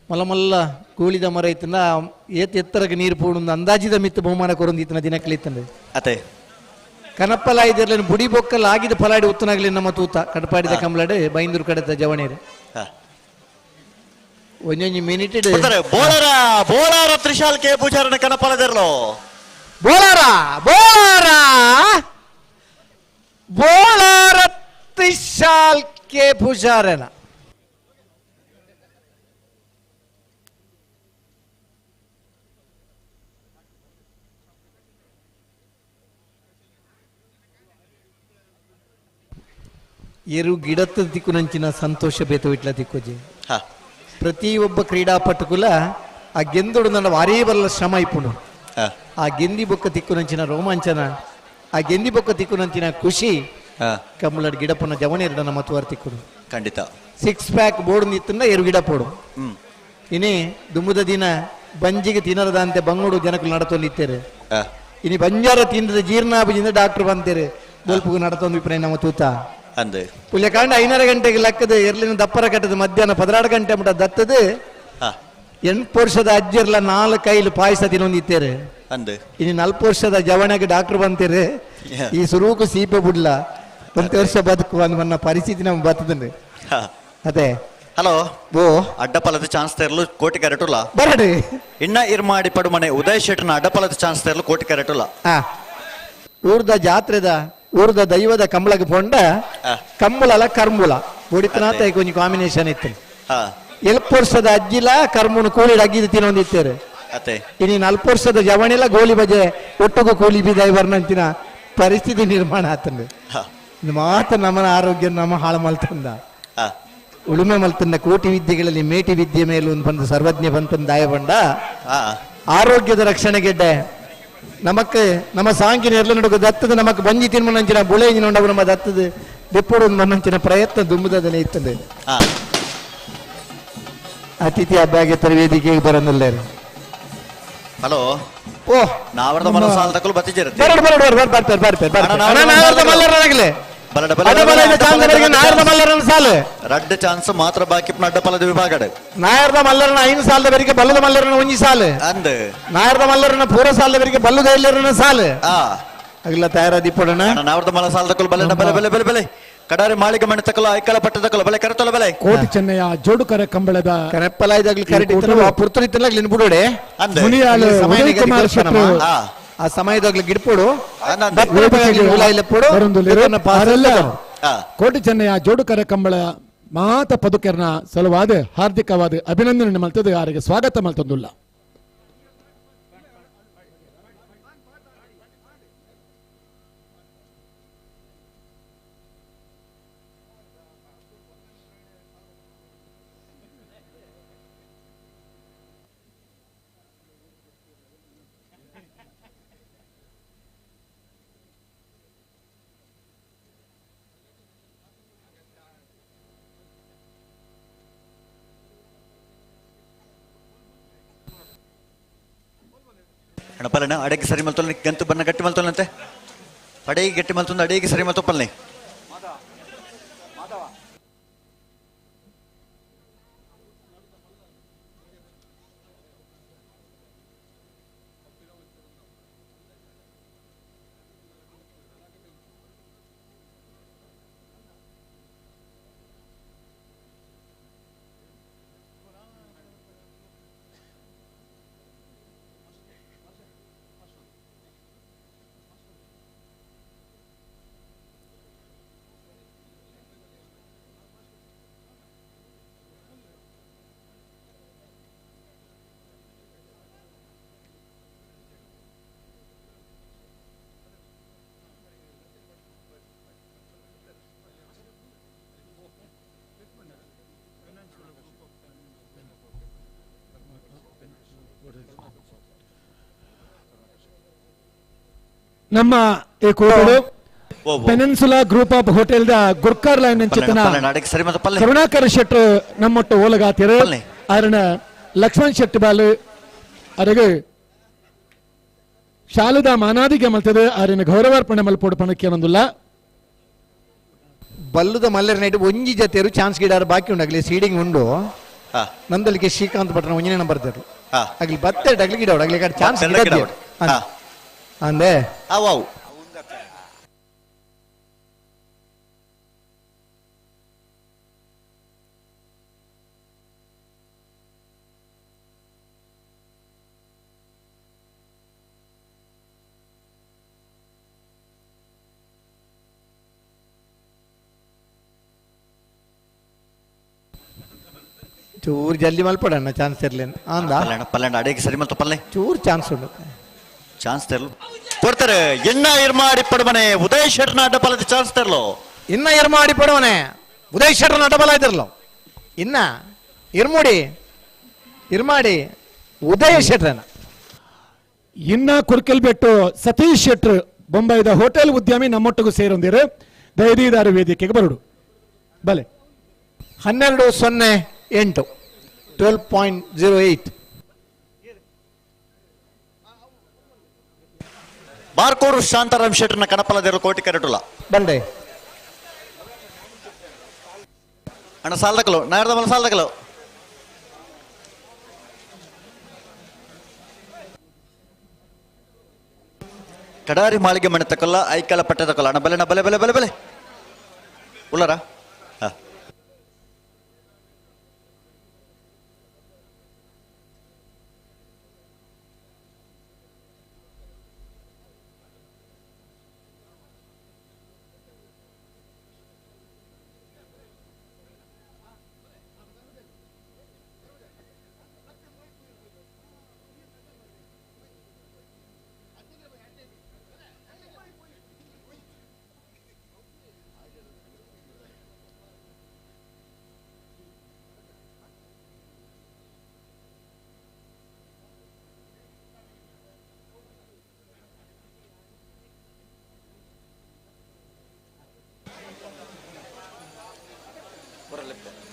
ಮಲ್ಲ ಮಲ್ಲ ಕೂಳಿದ ಮರ ಐತನ ಏತ್ ಎತ್ತರಕ್ಕೆ ನೀರು ಪೋಡು ಅಂದಾಜಿದ ಮಿತ್ತು ಬಹುಮಾನ ಕೊರೊಂದು ಈತನ ದಿನ ಕಲಿತಂದೆ ಅತೆ ಕನಪ್ಪಲ ಇದಿರ್ಲೇನು ಬುಡಿ ಬೊಕ್ಕಲ್ ಆಗಿದ ಫಲಾಡಿ ಉತ್ತನಾಗ್ಲಿ ನಮ್ಮ ತೂತ ಕಡಪಾಡಿದ ಕಂಬಳಡೆ ಬೈಂದೂರು ಕಡೆತ ಜವಣೇರು ಒಂದೊಂದು ಮಿನಿಟ್ ಬೋಳಾರ ಬೋಳಾರ ತ್ರಿಶಾಲ್ ಕೆ ಪೂಜಾರನ ಕನಪಲದಿರಲು ಬೋಳಾರ ಬೋಳಾರ ಬೋಳಾರ ತ್ರಿಶಾಲ್ ಕೆ ಪೂಜಾರನ ಎರು ಗಿಡತ್ತ ದಿಕ್ಕುನಂಚಿನ ಸಂತೋಷ ಬೇತು ಇಟ್ಲ ದಿಕ್ಕೋಜಿ. ಪ್ರತಿಯೊಬ್ಬ ಕ್ರೀಡಾಪಟುಕುಲ ಆ ಗೆಂದುಡು ನನ್ನ ವಾರೇ ಬಲ್ಲ ಶ್ರಮ ಇಪ್ಪುಂಡು. ಆ ಗೆಂದಿ ಬೊಕ್ಕ ತಿಕ್ಕುನಂಚಿನ ರೋಮಾಂಚನ, ಆ ಗೆಂದಿ ಬೊಕ್ಕ ತಿಕ್ಕುನಂಚಿನ ಖುಷಿ ಕಮ್ಮಲಡ್ ಗಿಡಪುನ ಜವನೇರಡನ ಮತುವಾರ್ ತಿಕ್ಕುಡು. ಖಂಡಿತ 6 ಪ್ಯಾಕ್ ಬೋರ್ಡ್ ನಿತ್ತಂದ ಎರು ಗಿಡ ಪೋಡು. ಇನಿ ದುಮ್ಮದ ದಿನ ಬಂಜಿಗೆ ತಿನ್ನರದಂತೆ ಬಂಗುಡು ಜನಕುಲು ನಡತೊಂದಿತ್ತೇರು. ಇನಿ ಬಂಜಾರ ತಿಂದದ ಜೀರ್ಣಾಬುಜಿಂದ ಡಾಕ್ಟರ್ ಬಂತೇರು ಬೊಲ್ಪುಗು ನಡತೊಂದು ವಿಪ್ರಯ ನಮ್ಮ ತೂತ ಪುಲ್ಯಕಾಂಡ 5:30 ಗಂಟೆಗೆ ಲಕ್ಕದ ಎರ್ಲಿನ ದಪ್ಪರ ಕಟ್ಟದ ಮಧ್ಯಾಹ್ನ 16 ಗಂಟೆ ಮುಟ ದತ್ತದ 8 ವರ್ಷದ ಅಜ್ಜಿರ್ಲ 4 ಕೈಲು ಪಾಯಸ ತಿನ್ನೊಂದಿತ್ತೇರು. ಇನಿ 40 ವರ್ಷದ ಜವಣಗೆ ಡಾಕ್ಟರ್ ಬಂತೇರು ಈ ಸುರೂಕು ಸೀಪೆ ಬುಡ್ಲ 1 ವರ್ಷ ಬದುಕು ನನ್ನ ಪರಿಸ್ಥಿತಿ ನಮ್ಗೆ ಬರ್ತದೆ. ಅದೇ ಹಲೋ ಓ ಅಡ್ಡಪಲದ ಚಾನ್ಸ್ ತೇರಲು ಕೋಟಿ ಕ್ಯಾರೆಟುಲ್ಲ ಬರಡಿ ಇನ್ನ ಇರ್ಮಾಡಿ ಪಡುಮನೆ ಉದಯ್ ಶೆಟ್ಟನ ಅಡ್ಡಪಲದ ಚಾನ್ಸ್ ತೇರಲು ಕೋಟಿ ಕ್ಯಾರೆಟುಲ್ಲ. ಊರ್ದ ಜಾತ್ರೆದ ಊರ್ದ ದೈವದ ಕಂಬಳಗೆ ಪೊಂಡ ಕಂಬಳಲ ಕರ್ಮುಲ ಬೊಡಿತನಾತ ಕೊಂಚ ಕಾಂಬಿನೇಷನ್ ಇತ್ತು. 7 ವರ್ಷದ ಅಜ್ಜಿಲ ಕರ್ಮುನ ಕೂಲಿ ಅಗ್ಗಿದ ತಿನ್ನೊಂದಿತ್ತೇರು. ಇನಿ 40 ವರ್ಷದ ಜವಣಿಲ ಗೋಲಿ ಬಜೆ ಒಟ್ಟುಗು ಕೂಲಿ ಬಿದಾಯಿ ಬರ್ನಂತಿನ ಪರಿಸ್ಥಿತಿ ನಿರ್ಮಾಣ ಆತಂದೆ. ಮಾತ್ರ ನಮ್ಮನ ಆರೋಗ್ಯ ನಮ್ಮ ಹಾಳು ಮಲ್ತಂದ ಉಳುಮೆ ಮಲ್ತಂದ ಕೋಟಿ ವಿದ್ಯೆಗಳಲ್ಲಿ ಮೇಟಿ ವಿದ್ಯೆ ಮೇಲೂ ಬಂದು ಸರ್ವಜ್ಞ ಬಂತಂದ ದಾಯಬಂಡ ಆರೋಗ್ಯದ ರಕ್ಷಣೆಗೆಡ್ಡೆ ನಮಕ್ ನಮ್ಮ ಸಾಂಕಿನ ಎಲ್ಲ ನಡುಗ ದತ್ತದ ನಮಕ್ ಬಂಜಿ ತಿನ್ಮನಂಚಿನ ಬುಳೆ ನೋಡವು ನಮ್ಮ ದತ್ತದ ದೆಪ್ಪೋಡು ಮನ್ನಂಚಿನ ಪ್ರಯತ್ನ ದುಂಬುದನೆ ಇರ್ತದೆ. ಅತಿಥಿ ಹಬ್ಬಗೆ ವೇದಿಕೆಗೆ ಬರೋದಿಲ್ಲ. ಹಲೋ ಓ ನಾವರ್ದ ಮಲ್ಲ ಸಾಲ ತಕಲು ಬತ್ತಿಜಿರ ಬರಡು ಬರಡು ಬರಡು ಬರ್ತಾರೆ ಬರ್ತಾರೆ ನಾವರ್ದ ಮಲ್ಲರನಾಗಲೇ ರಡ್ಡ ಚಾನ್ಸ್ ಮಾತ್ರ ಬಾಕಿ ಅಡ್ಡಪಲದ ವಿಭಾಗಡ್ ನಾಯರ್ದ ಮಲ್ಲರನ 5 ಸಾಲದವರೆಗೆ ಬಲ್ಲದ ಮಲ್ಲರನ 1 ಸಾಲು ಅಂದ್ ನಾಯರ್ದ ಮಲ್ಲರನ ಪೂರ ಸಾಲದವರೆಗೆ ಬಲ್ಲದ ಎಲ್ಲರನ ಸಾಲು ಅಗಲ ತಯಾರಾದಿ ಪಡೋಣ. ನಾವರ್ದ ಮಲ್ಲ ಸಾಲ ತಕಲು ಬಲೆ ಬಲೆ ಬಲೆ ಬಲೆ ಬಲೆ ಕಡಾರಿ ಮಾಳಿಗೆ ಮಣ್ಣು ತಕಲು ಐಕಳ ಪಟ್ಟ ತಕಲು ಬಲೆ ಕರೆತಲ ಬಲೆ ಕೋಟಿ ಚೆನ್ನಯ್ಯ ಜೋಡುಕರೆ ಕಂಬಳದ ಕರೆಪ್ಪಲಾಯ್ದಾಗ್ಲಿ ಕರೆಟ್ ಇತ್ತಲ್ಲ ಪುರ್ತರಿತ್ತಲಾಗ್ಲಿ ಬಿಡೋಡೆ ಮುನಿಯಾಳು ಉದಯ್ ಕುಮಾರ್ ಶೆಟ್ರು ಆ ಸಮಯದಾಗ್ಲಿ ಗಿಡ್ಪೋಡು ಕೋಟಿ ಚೆನ್ನಯ್ಯ ಜೋಡುಕರೆ ಕಂಬಳ ಮಾತ ಪದುಕೆರ್ನ ಸಲುವಾದ ಹಾರ್ದಿಕವಾದ ಅಭಿನಂದನೆ ಮಲ್ತದೆ ಯಾರಿಗೆ ಸ್ವಾಗತ ಮಲ್ತಂದುಲ್ಲ. ಪಲ್ಲಣ ಅಡಿಗೆ ಸರಿ ಮಲ್ತೊಲ್ಲ ಗಂತು ಬಣ್ಣ ಗಟ್ಟಿ ಮಲ್ತೊಲ್ಲಂತೆ ಅಡಿಗೆ ಗಟ್ಟಿ ಮಲ್ತೊಂದು ಅಡಿಗೆ ಸರಿ ಮಲ್ತೊ ಪಲ್ಲೆ ನಮ್ಮ ಈ ಕೂಟಡು peninsula group of hotel the ಗುರ್ಕಾರ್ line ಅಂಚಿತನ Karunakar ಶೆಟ್ರು ನಮ್ಮೊಟ್ಟು ಓಲಗಾತಿರು ಆರಣ ಲಕ್ಷ್ಮಣ್ ಶೆಟ್ಟಿ ಬಾಲು ಅರೆಗೆ ಶಾಲದ ಮಾನಾದಿಗೆ ಮಲ್ತದೆ ಆರಿನ ಗೌರವಾರ್ಪಣೆ ಮಲ್ಪೋಡು ಪಣಕ್ಕೆ ಅನ್ನೊಂದುಲ್ಲ. ಬಲ್ಲುದ ಮಲ್ಲರ ನೈಟ್ ಒಂಜಿ ಜತೆರು ಚಾನ್ಸ್ ಗಿಡಾರು ಬಾಕಿ ಉಂಡಾಗಲಿ ಸೀಡಿಂಗ್ ಉಂಡು ನಂದಲಿಗೆ ಶ್ರೀಕಾಂತ್ ಭಟ್ನ ಒಂಜನೇ ನಂಬರ್ ತರು ಅಗ್ಲಿ ಬತ್ತೆ ಅಗ್ಲಿ ಗಿಡ ಅಗ್ಲಿ ಚಾನ್ಸ್ ಅಂದೆ ಅವು ಚೂರು ಜಲ್ದಿ ಮಲ್ಪಡಣ್ಣ ಚಾನ್ಸ್ ಇರ್ಲೇನು ಅಂದ ಪಲ್ಲೆಂಡ ಅಡಿಗೆ ಸರಿ ಮಲ್ತು ಪಲ್ಲೆ ಚೂರು ಚಾನ್ಸ್ ಉಂಡು ಚಾನ್ಸ್ ತರಲು ಕೊಡ್ತಾರೆ ಎಣ್ಣ ಇರ್ಮಾಡಿ ಪಡಮನೆ ಉದಯ್ ಶೆಟ್ನ ಅಡ್ಡ ಪಲದ ಚಾನ್ಸ್ ತರಲು ಇನ್ನ ಇರ್ಮಾಡಿ ಪಡವನೆ ಉದಯ್ ಶೆಟ್ಟರ್ ನಟಬಲ ಇದ್ರಲ್ಲ ಇನ್ನ ಇರ್ಮುಡಿ ಇರ್ಮಾಡಿ ಉದಯ ಶೆಟ್ರನ ಇನ್ನ ಕುರ್ಕೆಲ್ಬೆಟ್ಟು ಸತೀಶ್ ಶೆಟ್ರ್ ಬೊಂಬೈದ ಹೋಟೆಲ್ ಉದ್ಯಮಿ ನಮ್ಮೊಟ್ಟಿಗೂ ಸೇರೊಂದಿರು ದಯದೀದಾರು ವೇದಿಕೆಗೆ ಬರುಡು ಬಲೆ 12.08 12.08. ಬಾರ್ಕೋರು ಶಾಂತಾರಾಮ್ ಶೆಟ್ಟರ್ನ ಕಣಪಲದಿರು ಕೋಟಿ ಕರೆಟುಲ ಬಂಡೆ ಅಣ್ಣ ಸಾಲ್ದಕಲು ನಾಡ್ದ ಮಲ್ಲ ಸಾಲ್ದಕಲು ಕಡಾರಿ ಮಾಳಿಗೆ ಮನೆ ತಕೊಲ್ಲ ಐಕಳ ಪಟ್ಟೆ ತಕೊಲ್ಲ ಅಣ್ಣ ಬಲೆ ಬಲೆ ಬಲೆ ಬಲೆ ಬಲೆ ಉಳ್ಳಾರ ಹಾ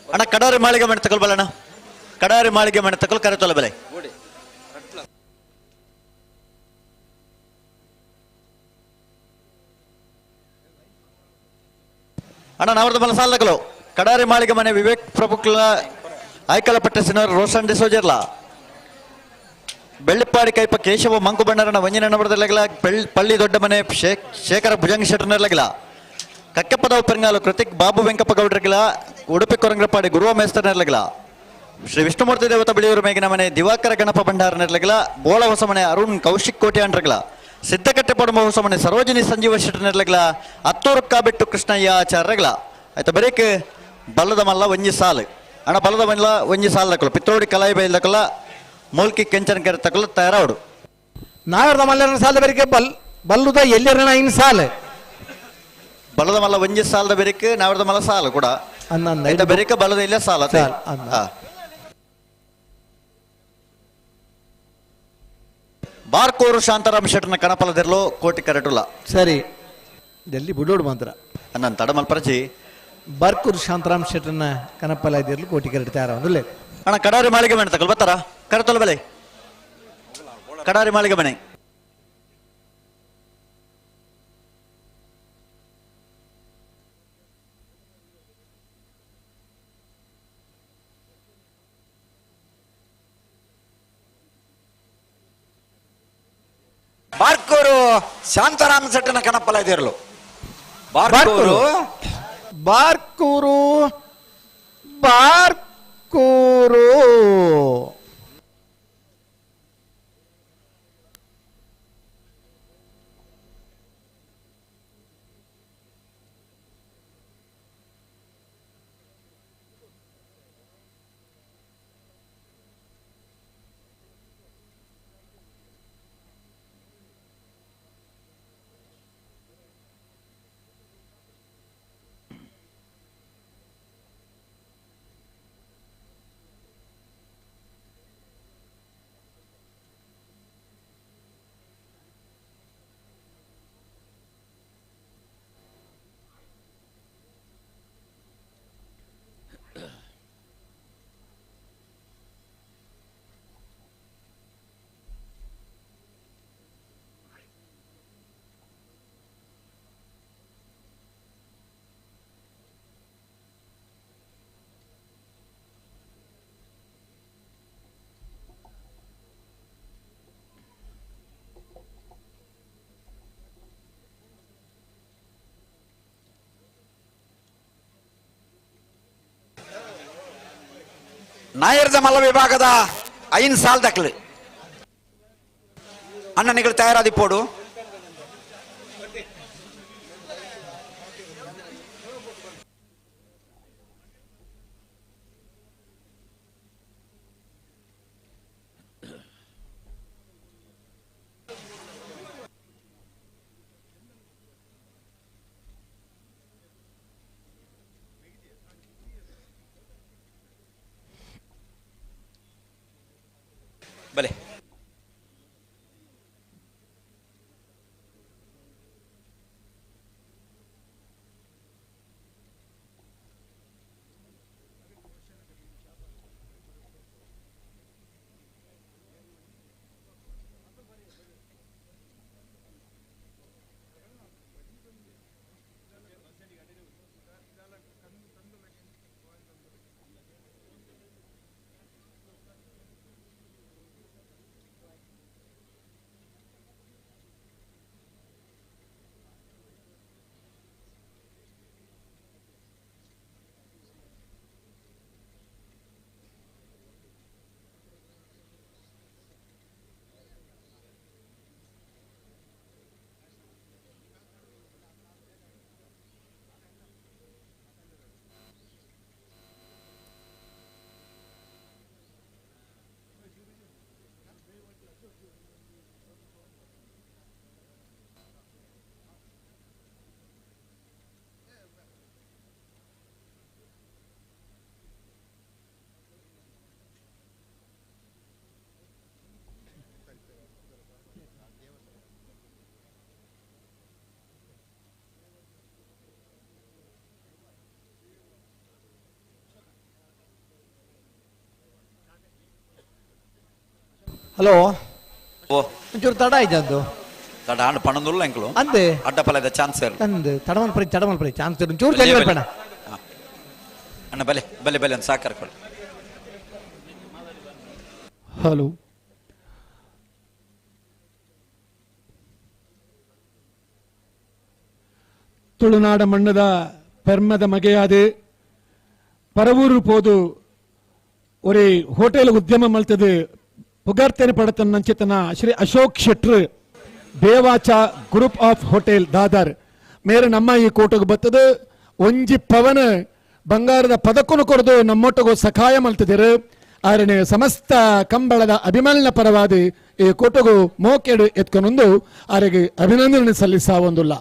ಅಣ್ಣ ಕಡಾರಿ ಮಾಳಿಗೆ ಮನೆ ತಗೊಳ್ಬಲ್ಲ ಅಣ್ಣ ಕಡಾರಿ ಮಾಳಿಗೆ ಮನೆ ತಗೊಳ್ ಕರೆ ತೊಲೆ ಬೆಲೆ ಅಣ್ಣ ನಾವ್ರದ ಮಲ ಸಾಲಗಳು ಕಡಾರಿ ಮಾಳಿಗೆ ಮನೆ ವಿವೇಕ್ ಪ್ರಭುಕ್ಲ ಆಯ್ಕಲ ಪಟ್ಟಸಿನವರು ರೋಷನ್ ಡಿಸೋಜರ್ಲ ಬೆಳ್ಳಿಪ್ಪಾಡಿ ಕೈಪ ಕೇಶವ ಮಂಕು ಬಣ್ಣರನ ವಂಜನ ನಬರದಲ್ಲಗಲ ಪಳ್ಳಿ ದೊಡ್ಡ ಮನೆ ಶೇಖರ ಭುಜಂಗ ಶೆಟ್ಟರ್ನರ್ಲಗಲ ಕಕ್ಕೆಪ್ಪದವ ಪೆರಂಗಾಲು ಕೃತಿಕ್ ಬಾಬು ವೆಂಕಪ್ಪ ಗೌಡ್ರಿಗಿಲ ಉಡುಪಿ ಕೊರಂಗ್ರಪಾಡಿ ಗುರುವ ಮೇಸ್ತರ್ನರ್ಲಗಲ ಶ್ರೀ ವಿಷ್ಣುಮೂರ್ತಿ ದೇವತ ಬಿಳಿಯೂರು ಮೇಗಿನ ಮನೆ ದಿವಾಕರ ಗಣಪ ಭಂಡಾರನರ್ಲಗಲ ಬೋಳ ಹೊಸಮನೆ ಅರುಣ್ ಕೌಶಿಕ್ ಕೋಟ್ಯಾಂಡ್ರಗಲ ಸಿದ್ದಕಟ್ಟೆ ಪಡುಮ ಹೊಸಮನೆ ಸರೋಜಿನಿ ಸಂಜೀವ ಶೆಟ್ಟರ್ನರ್ಲಗಲ ಅತ್ತೂರು ಕಾಬೆಟ್ಟು ಕೃಷ್ಣಯ್ಯ ಆಚಾರ್ಯಗಳ ಆಯ್ತಾ ಬರೇಕ್ ಬಲ್ಲದ ಮಲ್ಲ ಒಂಜಿ ಸಾಲು ಅಣ್ಣ ಬಲ್ಲದ ಮಲ್ಲ ಒಂಜಿ ಸಾಲು ದಕ್ಕಲು ಪಿತ್ರೋಡಿ ಕಲಾಯಿ ಬೈಲ್ ದಕ್ಕಲ ಮೂಲ್ಕಿ ಕೆಂಚನ ಕೆರೆ ತಕ್ಕಲು ತಯಾರಾವಡು ನಾಯರ್ದ ಮಲ್ಲರನ ಸಾಲದ ಬೆರಿಕೆ ಬಲ್ ಬಲ್ಲುದ ಎಲ್ಲಿರನ ಇನ್ ಸಾಲ ಬಲದ ಮಲ್ಲ ಒಂಜಿ ಸಾಲದ ಬೆರಿಕ್ ನಾವರದ ಮಲ್ಲ ಸಾಲು ಕೂಡ ಆಯ್ತಾ ಬೆರಿಕ ಬಲದ ಇಲ್ಲ ಸಾಲ ಬಾರ್ಕೋರು ಶಾಂತಾರಾಮ್ ಶೆಟ್ಟರ್ನ ಕಣಪಲದಿರ್ಲು ಕೋಟಿ ಕರೆಟುಲ್ಲ ಸರಿ ಜಲ್ಲಿ ಬಿಡೋಡು ಮಾತ್ರ ನನ್ನ ತಡಮಲ್ ಪರಚಿ ಬಾರ್ಕೂರು ಶಾಂತಾರಾಮ್ ಶೆಟ್ಟರ್ನ ಕನಪಲ ಇದ್ದಿರ್ಲು ಕೋಟಿ ಕರೆಟ್ ತಯಾರ ಅಣ್ಣ ಕಡಾರಿ ಮಾಳಿಗೆ ಮನೆ ತಗೊಳ್ ಬರ್ತಾರ ಕರೆತೊಲ ಬೆಲೆ ಕಡಾರಿ ಮಾಳಿಗೆ ಮನೆ ಬಾರ್ಕೂರು ಶಾಂತಾರಾಮ ಶೆಟ್ಟನ ಕಣಪ್ಪಲ ಇದಿರಲು ಬಾರ್ಕೂರು ಬಾರ್ಕೂರು ಬಾರ್ಕೂರು ನಾಯರ್ದ ಮಲ್ಲ ವಿಭಾಗದ ಐನ್ ಸಾಲ್ ದಕ್ಲು ಅಣ್ಣನಿಗಳು ತಯಾರಾದಿಪ್ಪೋಡು. ಬಲೆ ಹಲೋ ಒಂಚೂರು ತಡ ಆಯ್ತು ತಡ ಆಂಡ್ ಪಣಂದುಲ್ಲ ಎಂಕುಲು ಅಂದೆ ಅಡ್ಡ ಪಲದ ಚಾನ್ಸ್ ಅಂದೆ ತಡಮಲ್ಪರಿ ತಡಮಲ್ಪರಿ ಚಾನ್ಸ್ ಒಂಚೂರು ಜಲ್ದಿ ಬರ್ಬೇಡ ಅಣ್ಣ ಬಲೆ ಬಲೆ ಬಲೆ ಅಂತ ಸಾಕರ್ ಕೊಡು ಹಲೋ ತುಳುನಾಡ ಮಣ್ಣದ ಪೆರ್ಮದ ಮಗೆಯಾದ ಪರವೂರು ಪೋದು ಒರೇ ಹೋಟೆಲ್ ಉದ್ಯಮ ಮಲ್ತದು ಪುಗರ್ತೇನೆ ಪಡತನ ನಂಚಿತನ ಶ್ರೀ ಅಶೋಕ್ ಶೆಟ್ರು ದೇವಾಚ group of hotel Dadar ಮೇರೆ ನಮ್ಮ ಈ ಕೋಟೆಗೆ ಬತ್ತದು ಒಂಜಿ ಪವನ ಬಂಗಾರದ ಪದಕ್ಕನು ಕೊರದು ನಮ್ಮೊಟ್ಟಿಗೂ ಸಖಾಯ ಮಲ್ತದಿರು ಆರನೆ ಸಮಸ್ತ ಕಂಬಳದ ಅಭಿಮಾನಿನ ಪರವಾದಿ ಈ ಕೋಟೆಗೂ ಮೋಕೆಡು ಎತ್ಕೊನೊಂದು ಆರೆಗೆ ಅಭಿನಂದನೆ ಸಲ್ಲಿಸ ಒಂದುಲ್ಲ.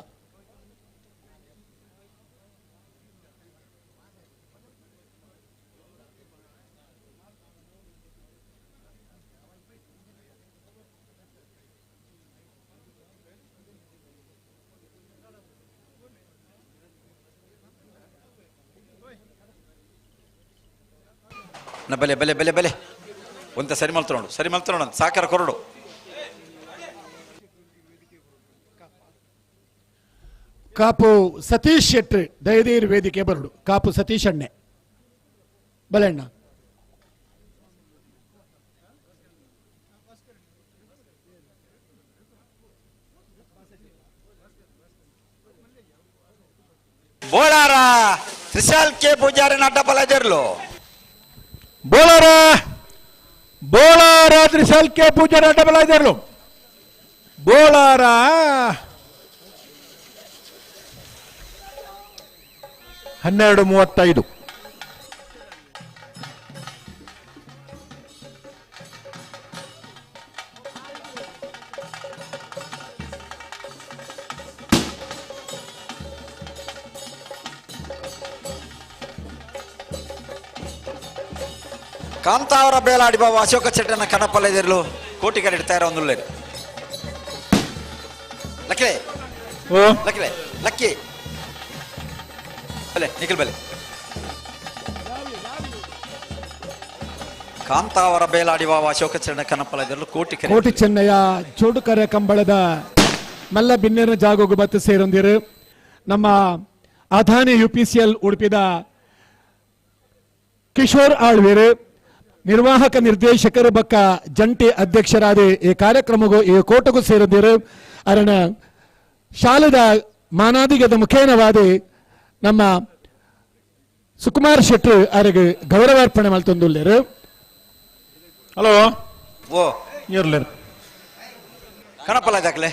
ಬಲೆ ಬಲೆ ಬಲೆ ಬಲೆ ಒಂತ ಸರಿ ಮಲ್ತ ನೋಡು ಸರಿ ಮಲ್ತ ನೋಡು ಸಾಕಾರ ಕೊರಡು. ಕಾಪು ಸತೀಶ್ ಶೆಟ್ಟಿ ದಯದೀರ್ ವೇದಿಕೆ ಬರಡು. ಕಾಪು ಸತೀಶ್ ಅಣ್ಣೆ ಬಲೆಣ್ಣ. ಬೋಳಾರ ತ್ರಿಶಾಲ್ ಕೆ ಪೂಜಾರಿ ನಡ್ಡ ಪಲಜರ್ಲು. ಬೋಳಾರ ಬೋಳಾರ ತ್ರಿಶಾಲ್ ಕೆ ಪೂಜಾರಿ ಅಡ್ಡ ಬಲಾಜರ್ಲು. ಬೋಳಾರ 12:35. ಕಾಂತಾವರ ಬೇಲಾಡಿ ಬಾಬು ಅಶೋಕ ಚೆಟ್ಟನ ಕಣಪಲ್ಲದಿರಲು ಕೋಟಿ ಕಡೆ ತಯಾರ ಒಂದು ಲಕ್ಕಿಲೆ ಲಕ್ಕಿಲೆ ಲಕ್ಕಿ ಬಲೆ ನಿಖಿಲ್ ಬಲೆ. ಕಾಂತಾವರ ಬೇಲಾಡಿ ಬಾಬು ಅಶೋಕ ಚೆಟ್ಟನ ಕಣಪಲ್ಲದಿರಲು ಕೋಟಿ ಕರೆ ಕೋಟಿ ಚೆನ್ನಯ್ಯ ಚೋಡುಕರೆ ಕಂಬಳದ ಮಲ್ಲ ಬಿನ್ನೇರ ಜಾಗೋಗು ಬತ್ತು ಸೇರೊಂದಿರು ನಮ್ಮ ಅದಾನಿ ಯುಪಿಸಿಎಲ್ ಉಡುಪಿದ ಕಿಶೋರ್ ಆಳ್ವೀರು ನಿರ್ವಾಹಕ ನಿರ್ದೇಶಕರು ಬಕ್ಕ ಜಂಟಿ ಅಧ್ಯಕ್ಷರಾದ ಈ ಕಾರ್ಯಕ್ರಮಗೂ ಈ ಕೋಟಗೂ ಸೇರಿದ್ದರು. ಅರಣ ಶಾಲೆದ ಮಾನಾದಿಗದ ಮುಖೇನವಾದಿ ನಮ್ಮ ಸುಕುಮಾರ್ ಶೆಟ್ರು ಅವರಿಗೆ ಗೌರವಾರ್ಪಣೆ ಮಲ್ತೊಂದುಲ್ಲೇರು. ಹಲೋ ಓ ಏರ್ಲೇರು ಕಣಪಲ್ಲ ದಾಖಲೆ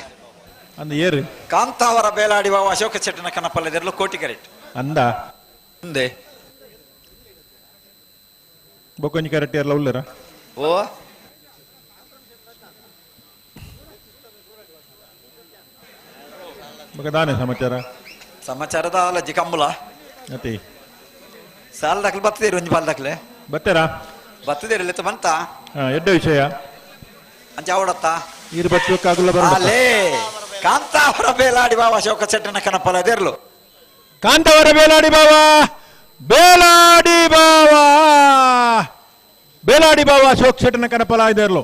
ಅಂದ ಏರು ಕಾಂತಾವರ ಬೇಲಾಡಿ ಬಾವ ಅಶೋಕ ಶೆಟ್ಟನ ಕಣಪಲ್ಲದಿರಲು ಕೋಟಿ ಕರೆಕ್ಟ್ ಅಂದ ಅಂದೆ ಬೊಕೊಂಜಿ ಕ್ಯಾರೆಟ್ ಎಲ್ಲ ಉಳ್ಳರ ಓ ಬೊಕ ದಾನೆ ಸಮಾಚಾರ ಸಮಾಚಾರದ ಅಲಜಿ ಕಂಬಳ ಅತಿ ಸಾಲ ದಾಖಲೆ ಬರ್ತದೇರು ಒಂಜಿ ಬಾಲ್ ದಾಖಲೆ ಬತ್ತೇರಾ ಬರ್ತದೇರು ಇಲ್ಲ ಬಂತ ಹಾ ಎಡ್ಡೆ ವಿಷಯ. ಅಂಚ ಅವಡತ್ತ ನೀರು ಬಚ್ಚಬೇಕಾಗಲ್ಲ ಬರೋಣ ಅಲೇ ಕಾಂತಾವರ ಬೇಲಾಡಿ ಬಾವ ಅಶೋಕ ಶೆಟ್ಟನ ಕನಪಲ ದೆರ್ಲು. ಕಾಂತಾವರ ಬೇಲಾಡಿ ಬಾವ, ಬೇಲಾಡಿ ಬಾವ, ಬೇಲಾಡಿ ಬಾವ ಅಶೋಕ್ ಶೆಟ್ಟನ ಕನಪಲ ಇದೆರ್ಲು.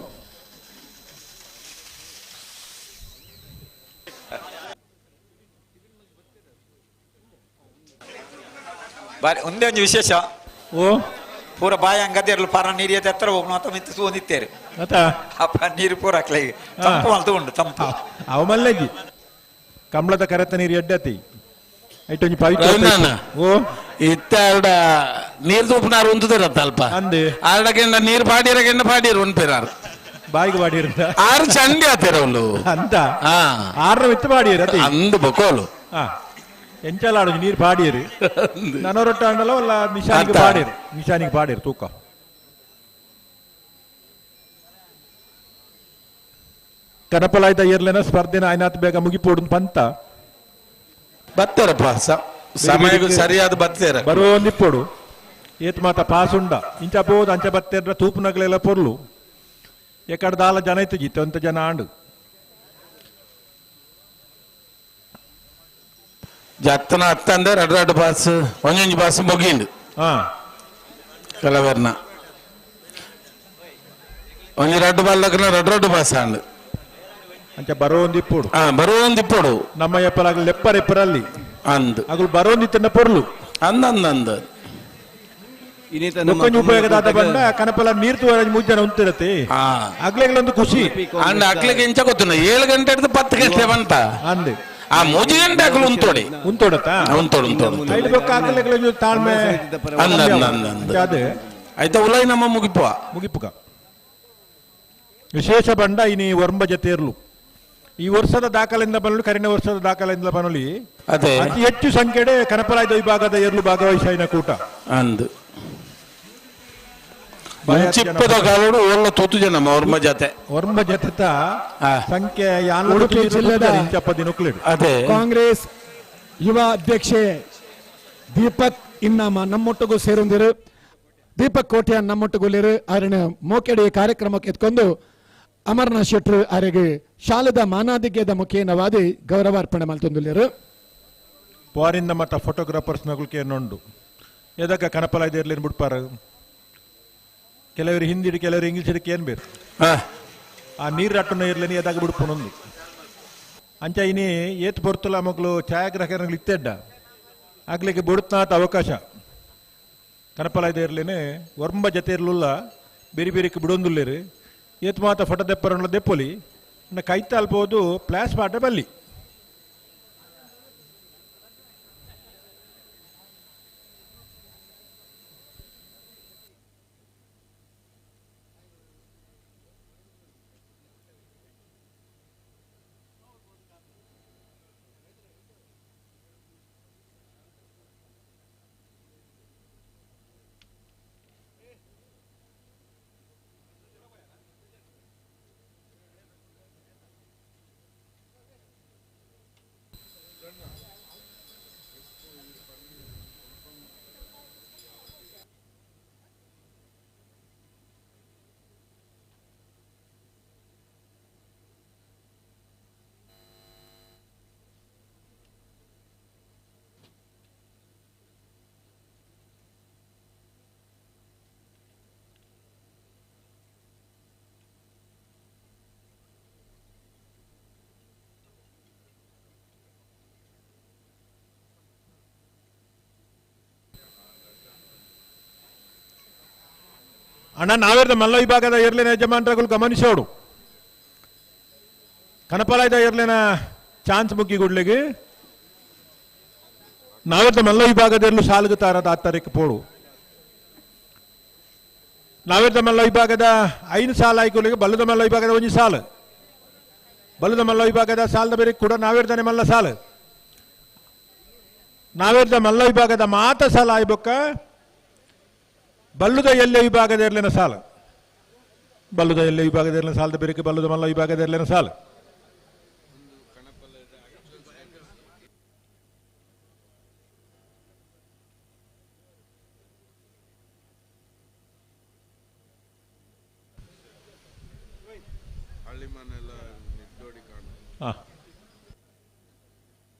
ಬಾರಿ ಒಂದೇ ಒಂಜಿ ವಿಶೇಷ. ಓ ಪೂರ ಬಾಯಿ ಅಂಗದಿರ್ಲು ಪರ ನೀರು ಎತ್ತರ ಹೋಗ್ನು ಅಂತ ಮಿತ್ತು ಸೂಂದಿತ್ತೇರು. ಅತ್ತ ಅಪ್ಪ ನೀರು ಪೂರ ಹಾಕ್ಲೆ ತಂಪು ಮಲ್ತು ಉಂಡು ತಂಪು. ಅವ ಮಲ್ಲಜ್ಜಿ ಕಮಲದ ಕರೆತ ನೀರು ಎಡ್ಡತಿ ಐಟೊಂಜಿ ಪವಿತ್ರ. ರವೀಂದ್ರಣ್ಣ. ಓ ಇತ್ತ ಆರ್ಡ ನೀರ್ ತೂಪನಾರು ಉಂತುದಿರತ್ತ ಅಲ್ಪ ಅಂದೆ ಆರ್ಡಗೆಂಡ ನೀರ್ ಪಾಡಿರಗೆಂಡ ಪಾಡಿರು ಉನ್ಪಿರಾರು ಬಾಯಿಗೆ ಬಾಡಿರ ಆರು ಚಂಡಿ ಆತಿರ ಉಂಡು ಅಂತ ಆರ್ನ ಮಿತ್ತು ಬಾಡಿರ ಅತಿ ಅಂದು ಬಕೋಲು. ಎಂಚಲ ಆಡು ನೀರು ಪಾಡಿಯರು ನನರೊಟ್ಟ ಅಂಡಲ ಅಲ್ಲ ನಿಶಾನಿಗೆ ಅತ್ತ. ಪಾಡಿರು, ನಿಶಾನಿಗೆ ಪಾಡಿರು ತೂಕ. ಕನಪಲಾಯ್ತ ಏರ್ಲೆನ ಸ್ಪರ್ಧೆನ ಆಯ್ನಾತ್ ಬೇಗ ಮುಗಿಪೋಡು ಪಂತ ಬತ್ತೇರಪ್ಪ ಸಮಯಕ್ಕೆ ಸರಿಯಾದ ಬತ್ತೇರ ಬರುವ ಒಂದಿಪ್ಪೋಡು ಏತ್ ಮಾತ ಪಾಸುಂಡ ಇಂಚ ಪೋದು ಅಂಚ ಬತ್ತೇರ ತೂಪುನಗಲೆಲ್ಲ ಪೊರ್ಲು ಎಕಡ ದಾಲ ಜನ ಇತ್ತು ಜಿತ್ತಂತ ಜನ ಆಂಡು. ಜತ್ತನ ಅತ್ತಂದೆ ರಡ್ಡು ರಡ್ಡು ಬಾಸ್ ಒಂಜೊಂಜಿ ಬಾಸ್ ಮುಗಿಂಡು ಕೆಲವರ್ನ ಒಂಜಿ ರಡ್ಡು ಬಾಲ್ಲಕನ ರಡ್ಡು ರಡ್ಡು ಬಾಸ್ ಆಂಡು. ಅಂಚ ಬರೋಂದಿಪ್ಪೋಡು ಬರೋಂದಿಪ್ಪೋಡು ನಮ್ಮ ಎಪ್ಪಲಾಗಲಿ ಲೆಪ್ಪರೆಪ್ಪರಲ್ಲಿ ಅಂದ್ ಅಗಲು ಬರೋಂದಿತ್ತನ್ನ ಪೊರ್ಲು ಅಂದ ಅಂದ ಅಂದ. ಬೊಕ್ಕೊಂಜಿ ಉಪಯೋಗದಾದ ಬಂಡ ಕನಪಲ ನೀರು ತೂವರ ಮೂಜನ ಉಂತಿರತ್ತೆ ಅಗ್ಲೆಗಳೊಂದು ಖುಷಿ. ಅಂಡ್ ಅಕ್ಲಿಗೆ ಇಂಚ ಗೊತ್ತುಂಡ 7 ಗಂಟೆ ಹಿಡ್ದು 10 ಗಂಟೆ ಬಂತ ಅಂದ್ ಆ ಮೂಜಿ ಗಂಟೆ ಅಕ್ಲು ಉಂತೋಡಿ ಉಂತೋಡತ್ತ ಉಂತೋಡು ಉಂತೋಡು ಐದು ಬೊಕ್ಕ ಅಕ್ಲೆಗಳೊಂದು ತಾಳ್ಮೆ ಅಂದ ಅಂದ ಅಂದ ಅಂದ. ಅದೇ ಆಯ್ತಾ ಉಲೈ ನಮ್ಮ ಮುಗಿಪುವ ಮುಗಿಪುಕ ವಿಶೇಷ ಬಂಡ ಇನಿ ಒರ್ಂಬ ಜತೆಯರ್ಲು ಈ ವರ್ಷದ ದಾಖಲೆಯಿಂದ ಬರಲು ಕರಿನ ವರ್ಷದ ದಾಖಲೆಯಿಂದ ಬರಲಿ ಅದೇ. ಅತಿ ಹೆಚ್ಚು ಸಂಖ್ಯೆಡೆ ಕನಪಲಾಯ್ದ ವಿಭಾಗದ ಎರ್ಲು ಭಾಗವಹಿಸಿನ ಕೂಟ ಅಂದು ಚಿಪ್ಪದ ಕಾಲೋಡು ಒಳ್ಳೆ ತೂತು ಜನ ಒರ್ಂಬ ಜತೆ ಒರ್ಂಬ ಜತೆತ ಸಂಖ್ಯೆ ಉಡುಪಿ ಜಿಲ್ಲೆದ ಅದೇ ಕಾಂಗ್ರೆಸ್ ಯುವ ಅಧ್ಯಕ್ಷೆ ದೀಪಕ್ ಇನ್ನಾಮ ನಮ್ಮೊಟ್ಟಿಗೂ ಸೇರೊಂದಿರು ದೀಪಕ್ ಕೋಟ್ಯಾನ್ ನಮ್ಮೊಟ್ಟುಗುಲಿರು ಆರಣ ಮೋಕೆಡಿ ಕಾರ್ಯಕ್ರಮಕ್ಕೆ ಎತ್ಕೊಂಡು ಅಮರ್ನಾಥ್ ಶೆಟ್ರು ಆರೆಗೆ ಶಾಲೆದ ಮಾನಾದಿಗೆದ ಮುಖೇನವಾದಿ ಗೌರವಾರ್ಪಣೆ ಮಲ್ತೊಂದುಲ್ಲೇರು. ಫಾರಿನ್ ಮತ್ತ ಫೋಟೋಗ್ರಾಫರ್ಸ್ ನಗುಲ್ಕೆ ನೊಂಡು ಎದಕ್ಕ ಕನಪಲಾಯ್ದ ಇರ್ಲಿನ್ ಬಿಡ್ಪಾರ ಕೆಲವರು ಹಿಂದಿ ಕೆಲವರು ಇಂಗ್ಲೀಷ್ ಇದಕ್ಕೆ ಏನ್ ಬೇರು ಆ ನೀರು ಅಟ್ಟನ ಇರ್ಲೇನಿ ಎದಾಗ ಬಿಡ್ಪುನೊಂದು ಅಂಚ ಇನಿ ಏತ್ ಬರ್ತಲ್ಲ ಮಕ್ಕಳು ಛಾಯಾಗ್ರಾಹಕರಂಗ್ಲು ಇತ್ತೆಡ್ಡ ಆಗ್ಲಿಕ್ಕೆ ಬಿಡುತ್ನಾತ ಅವಕಾಶ ಕನಪಲಾಯ್ದ ಇರ್ಲೇನೆ ಒರ್ಂಬ ಜತೆ ಇರ್ಲುಲ್ಲ ಬೇರೆ ಬೇರೆಕ್ಕೆ ಬಿಡೊಂದುಲ್ಲೇರು ಏತ್ ಮಾತ ಫೋಟೋ ದೆಪ್ಪರನ್ಲ ದೆಪ್ಪೊಲಿ ಕೈತಾಲ್ಬೋದು ಪ್ಲಾಸ್ ಪಾಟ ಬಲ್ಲಿ. ಅಣ್ಣ ನಾವೇರ್ದ ಮಲ್ಲ ವಿಭಾಗದ ಏರ್ಲಿನ ಯಜಮಾನ್ರಗಳು ಗಮನಿಸೋಡು ಕನಪಲಾಯ್ದ ಏರ್ಲಿನ ಚಾನ್ಸ್ ಮುಗ್ಗಿ ಗುಡ್ಲಿಗೆ ನಾವೇರ್ದ ಮಲ್ಲ ವಿಭಾಗದ ಏರ್ಲು ಸಾಲುಗುತ್ತಾರದ ಆ ತಾರೀಕು ಪೋಡು ನಾವೇರ್ದ ಮಲ್ಲ ವಿಭಾಗದ 5 ಸಾಲ ಆಯ್ಕೊಲಿಗೆ ಬಲ್ಲದ ಮಲ್ಲ ವಿಭಾಗದ 1 ಸಾಲು ಬಲ್ಲದ ಮಲ್ಲ ವಿಭಾಗದ ಸಾಲದ ಬೇರೆ ಕೂಡ ನಾವೇರ್ದಾನೆ ಮಲ್ಲ ಸಾಲು ನಾವೇರ್ದ ಮಲ್ಲ ವಿಭಾಗದ ಮಾತ ಸಾಲ ಆಯ್ಬೊಕ್ಕ ಬಲ್ಲುದ ಎಲ್ಲೆ ವಿಭಾಗದ ಇರಲಿನ ಸಾಲ ಬಲ್ಲುದ ಎಲ್ಲೆ ವಿಭಾಗದ ಇರಲಿನ ಸಾಲದ ಬೇರೆ ಬಲ್ಲುದ ಮಲ್ಲ ವಿಭಾಗದ ಇರಲಿನ ಸಾಲ.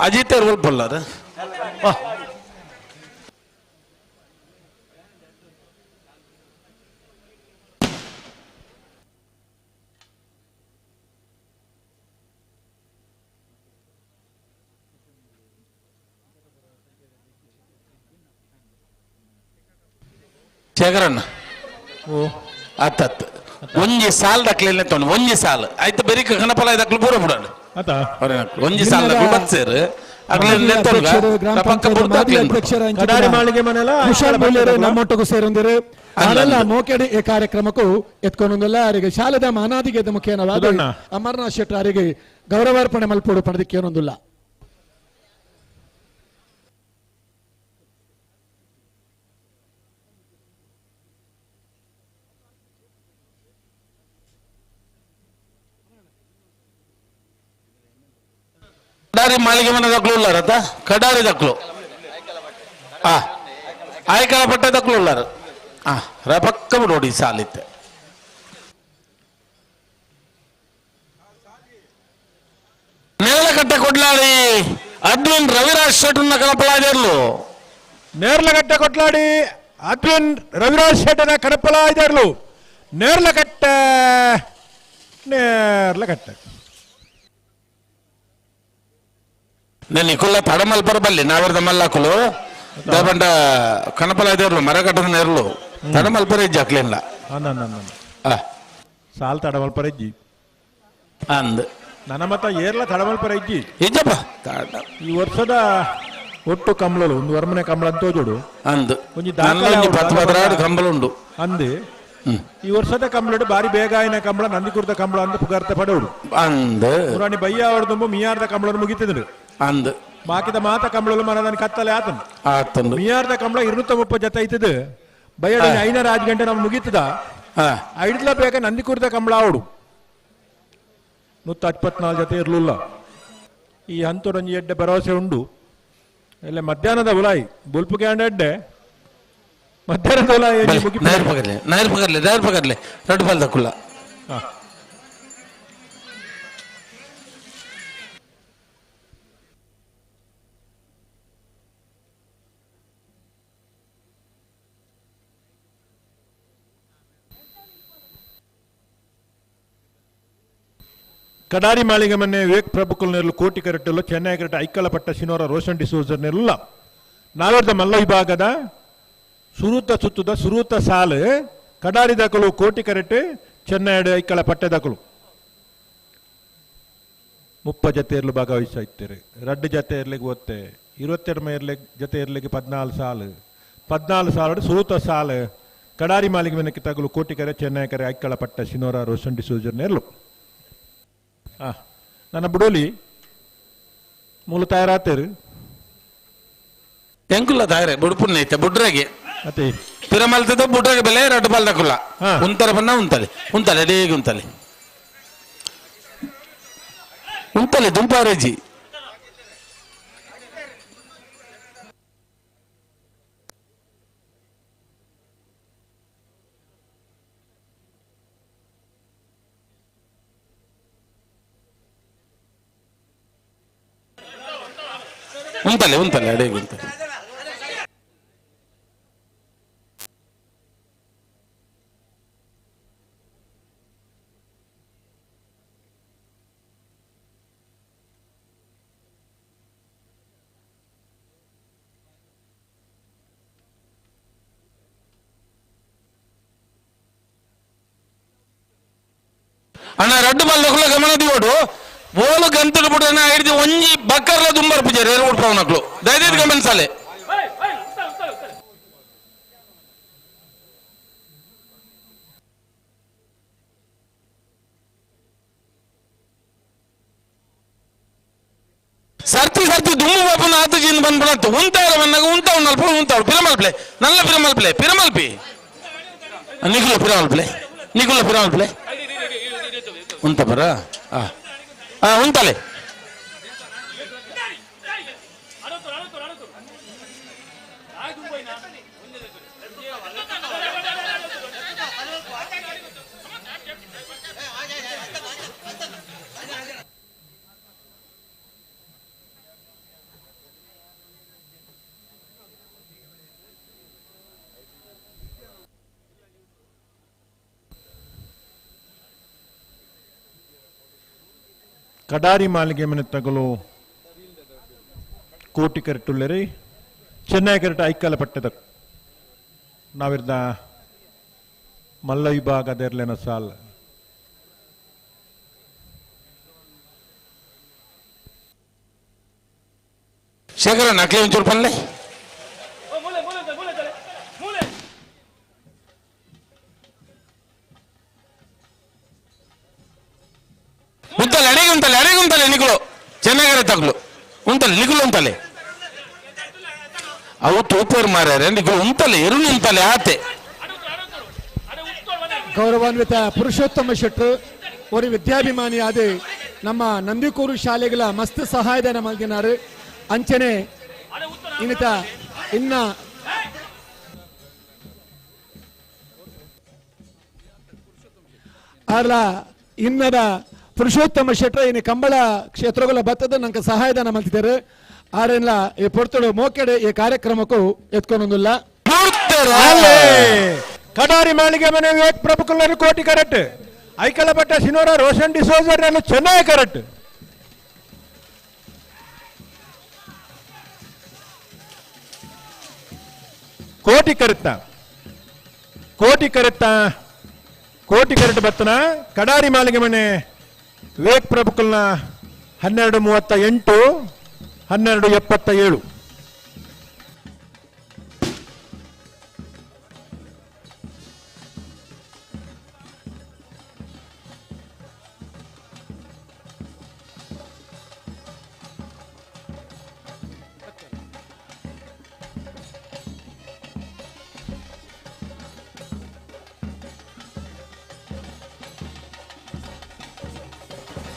ಅಜಿತ್ ಬೊಲ್ಲಾರ ಶೇಖರಣ್ಣ ಅತ್ತತ್ತು ಒಂಜಿ ಸಾಲ್ ದಕ್ಲೆ ತೊಂಡು ಒಂಜಿ ಸಾಲ್ ಆಯ್ತು ಬೆರಿಕ ಕಣಪಲ ದಕ್ಲು ಪೂರ ಬಿಡೋಣ ಒಂಜಿ ಸಾಲ್ ದಕ್ಲು ಬತ್ಸೇರು ನಮ್ಮೊಟ್ಟಿಗೂ ಸೇರೊಂದಿರು ಅರೆಲ್ಲ ಮೋಕೆಡಿ ಈ ಕಾರ್ಯಕ್ರಮಕ್ಕೂ ಎತ್ಕೊಂಡೊಂದಿಲ್ಲ ಅವರಿಗೆ ಶಾಲೆದ ಮಾನಾದಿಗೆ ಮುಖೇನವಾದ ಅಮರನಾಥ್ ಶೆಟ್ಟರ್ ಅವರಿಗೆ ಗೌರವಾರ್ಪಣೆ ಮಲ್ಪೋಡು ಪಣದಕ್ಕೆ ಏನೊಂದಿಲ್ಲ. ಕಡಾರಿ ಮಾಳಿಗೆ ಮನೆ ದಕ್ಲು ಉಲ್ಲಾರ ಕಡಾರಿ ದಕ್ಲು ಆಯ್ಕಳ ಪಟ್ಟೆ ದಕ್ಲು ಉಲ್ಲಾರ ರಪಕ್ಕ ನೋಡಿ ಸಾಲಿತ್ತೆ. ನೇರಲಕಟ್ಟೆ ಕೊಡ್ಲಾಡಿ ಅದ್ವಿನ್ ರವಿರಾಜ್ ಶೆಟ್ಟನ್ನ ಕಣಪಲಾದಿರ್ಲು. ನೇರ್ಲಕಟ್ಟೆ ಕೊಟ್ಲಾಡಿ ಅದ್ವಿನ್ ರವಿರಾಜ್ ಶೆಟ್ಟನ ಕಣಪಲಾದಿರ್ಲು. ನೇರ್ಲಕಟ್ಟೆ ನೇರ್ಲಕಟ್ಟೆ ನಿಕುಲ್ಲ ತಡಮಲ್ಪರ ಬಲ್ಲಿ ನಾವಿರ್ದ ಮಲ್ಲಾಕುಲು ದಯಪಂಡ ಕಣಪಲ ಇದೇರ್ಲು ಮರಕಟ್ಟದ ನೇರ್ಲು ತಡಮಲ್ಪರ ಇಜ್ಜಿ ಅಕ್ಲಿಲ್ಲ. ಸಾಲ್ ತಡಮಲ್ಪರ ಇಜ್ಜಿ ಅಂದ್ ನನ್ನ ಮತ ಏರ್ಲ ತಡಮಲ್ಪರ ಇಜ್ಜಿ ಇಜ್ಜಪ್ಪ. ಈ ವರ್ಷದ ಒಟ್ಟು ಕಂಬಳಲು ಒಂದು ವರ್ಮನೆ ಕಂಬಳ ಅಂತ ತೋಜೋಡು ಅಂದ್ ಒಂಜಿ ಪತ್ತು ಕಂಬಳ ಉಂಡು ಅಂದ್ ಈ ವರ್ಷದ ಕಂಬಳಡು ಬಾರಿ ಬೇಗ ಆಯ್ನ ಕಂಬಳ ನಂದಿಕುರ್ದ ಕಂಬಳ ಅಂತ ಪುಗಾರ್ತೆ ಪಡೋಡು ಅಂದ್ ಪುರಾಣಿ ಬಯ್ಯ ಅವರದು ಮಿಯಾರ್ದ ಕಂಬಳನ್ನು ಮುಗಿತಿದ್ರು ಅಂದ್ ಬಾಕಿದ ಮಾತ ಕಂಬಳಲು ಮನದನ್ ಕತ್ತಲೆ ಆತನು ಆತನು ಮಿಯಾರ್ದ ಕಂಬಳ 230 ಜೊತೆ ಐತದ ಬಯ್ಯಡ 5 ಗಂಟೆ ನಾವು ಮುಗೀತದ ಐಡ್ಲ ಬೇಗ ನಂದಿಕುರ್ದ ಕಂಬಳ ಅವಡು 124 ಜೊತೆ ಇರಲಿಲ್ಲ. ಈ ಹಂತೊಡೊಂಜಿ ಎಡ್ಡೆ ಭರವಸೆ ಉಂಡು ಎಲ್ಲ ಮಧ್ಯಾಹ್ನದ ಉಲಾಯಿ ಬುಲ್ಪು ಕ್ಯಾಂಡ ಎಡ್ಡೆ ಮಧ್ಯಾಹ್ನದ ಉಲಾಯಿ ನೈರ್ ಪಗರ್ಲೆ ನೈರ್ ಪಗರ್ಲೆ ರಡ್ಡು ಬಾಲ್ ದಕ್ಕುಲ್ಲ. ಕಡಾರಿ ಮಾಳಿಗೆ ಮೊನ್ನೆ ವಿವೇಕ್ ಪ್ರಭುಕುಲ್ ನೆರಳು ಕೋಟಿ ಕರೆಟ್ಟಲು ಚೆನ್ನೈ ಕರೆಟ್ ಐಕ್ಕಳ ಪಟ್ಟ ಶಿನೋರ ರೋಷನ್ ಡಿಸೋಜರ್ ನೆರಲ್ಲ ನಾಲ್ವರ್ದ ಮಲ್ಲ ವಿಭಾಗದ ಸುರೂತ ಸುತ್ತದ ಸುರೂತ ಸಾಲು ಕಡಾರಿ ದಾಖಲು ಕೋಟಿ ಕರೆಟ್ ಚೆನ್ನೈ ಐಕ್ಕಳ ಪಟ್ಟೆ ದಾಖಲು 30 ಜೊತೆ ಇರಲು ಭಾಗವಹಿಸ್ತಾ ರಡ್ಡು ಜೊತೆ ಇರ್ಲಿಕ್ಕೆ ಒತ್ತೆ 22 ಇರ್ಲಿಕ್ಕೆ ಜೊತೆ ಇರ್ಲಿಕ್ಕೆ 14 ಸಾಲು 14 ಸಾಲು ಸುರೂತ ಸಾಲು ಕಡಾರಿ ಮಾಲಿಗೆ ಮನೆ ಕಿತ್ತಾಗಲು ಕೋಟಿ ಕರೆ ಚೆನ್ನೈ ಕರೆ ಐಕ್ಕಳ ಪಟ್ಟ ಶಿನೋರ ರೋಷನ್ ಡಿಸೋಜರ್ ನೆರಳು. ನನ್ನ ಬುಡೋಲಿ ಮೂಲ ತಯಾರಾತೇರು ಎಂಕುಲ್ಲ ತಾಯರೆ ಬುಡುಪುಣ್ಣ ಐತೆ ಬುಡ್ರಾಗೆ ಅತ್ತೆ ಪಿರಮಲ್ತದ ಬುಡ್ರಾಗೆ ಬೆಲೆ ರಡ್ಡು ಬಾಲ್ ದಕ್ಕುಲ್ಲ ಉಂತರ ಬನ್ನ ಉಂತಲೆ ಉಂತಲೆ ಡೇಗೆ ಉಂತಲೆ ಉಂತಲೆ ದುಂಪಾರೇಜಿ ಉಂತಲೆ ಉಂತಲೆ ಅಡೇಗೆ ಉಂತಲೆ. ಅಣ್ಣ ರಡ್ಡು ಬಾಲ್ ಗಮನ ದಿವೋಡು ಓಲು ಗಂತಲು ಬಿಡೋಣ ಹಿಡಿದು ಒಂಜಿ ಬಕ್ಕರ್ಲ ದುಂಬರ್ ಪೂಜಾರಿ ಏರು ಉಡ್ಪವನಕ್ಲು ದಯದೈದು ಗಮನಿಸಲೆ. ಸರ್ತಿ ಸರ್ತಿ ದುಮ್ಮು ಬಾಪನ ಆತಜಿಂದ ಬಂದ್ಬಿಡತ್ತು ಉಂತಾರ ಬಂದಾಗ ಉಂತ ಉನ್ನಲ್ಪ ಉಂತಾಳು ಪಿರಮಲ್ಪ್ಲೆ ನಲ್ಲ ಪಿರಮಲ್ಪ್ಲೆ ಪಿರಮಲ್ಪಿ ನಿಗುಲ ಪಿರಮಲ್ಪ್ಲೆ ನಿಗುಲ ಪಿರಮಲ್ಪ್ಲೆ ಉಂತ ಬರ ಉಂತಲೆ ಕಡಾರಿ ಮಾಲಿಗೆ ಮನೆ ತಗಲು ಕೋಟಿ ಕರೆಟುಲ್ಲೆರಿ ಚೆನ್ನೈ ಕರೆಟ ಐಕಾಲ ಪಟ್ಟದ ನಾವಿರ್ದ ಮಲ್ಲ ವಿಭಾಗದೆರ್ಲೆನ ಸಾಲ್. ಶೇಖರ ನಕಲಿ ಒಂಚೂರು ಪಲ್ಲೆ ಉಂತಲೆ ಅಡಿಗೆ ಉಂತಲೆ ಅಡಿಗೆ ಉಂತಲೆ ನಿಗುಲು ಚೆನ್ನಾಗಿರ ತಗ್ಲು ಉಂತಲೆ ನಿಗುಲು ಉಂತಲೆ ಅವು ತೂಪೇರು ಮಾರ್ಯಾರೆ ನಿಗುಲು ಉಂತಲೆ ಎರುನು ಉಂತಲೆ ಆತೆ. ಗೌರವಾನ್ವಿತ ಪುರುಷೋತ್ತಮ ಶೆಟ್ಟರು ஒரு ವಿದ್ಯಾಭಿಮಾನಿಯಾದ ನಮ್ಮ ನಂದಿಕೂರು ಶಾಲೆಗಳ ಮಸ್ತ್ ಸಹಾಯಧನ ಮಲ್ದಿನಾರು ಅಂಚನೆ ಇನ್ನಿತ ಇನ್ನ ಅಲ್ಲ ಇನ್ನದ ಪುರುಷೋತ್ತಮ ಶೆಟ್ರ ಇನ್ನು ಕಂಬಳ ಕ್ಷೇತ್ರಗಳ ಬತ್ತದ ನಂಗೆ ಸಹಾಯಧನ ಮಲ್ತಿದ್ದಾರೆ ಆರೆಲ್ಲ ಈ ಪೊರ್ತುಡು ಮೋಕೆಡೆ ಈ ಕಾರ್ಯಕ್ರಮಕ್ಕೂ ಎತ್ಕೊಂಡೊಂದಿಲ್ಲ. ಕಡಾರಿ ಮಾಳಿಗೆ ಮನೆ ವಿವೇಕ್ ಪ್ರಭುಕುಲ್ಲರು ಕೋಟಿ ಕರೆಕ್ಟ್ ಐಕಲಪಟ್ಟ ಸಿನೋರ ರೋಷನ್ ಡಿಸೋಜರ್ ಚೆನ್ನೈ ಕರೆಕ್ಟ್. ಕೋಟಿ ಕರೆತ್ತ ಕೋಟಿ ಕರೆತ್ತ ಕೋಟಿ ಕರೆಕ್ಟ್ ಬತ್ತನ ಕಡಾರಿ ಮಾಳಿಗೆ ಮನೆ ವಿವೇಕ್ ಪ್ರಭುಕುಲ್ನ 12:38 12:77.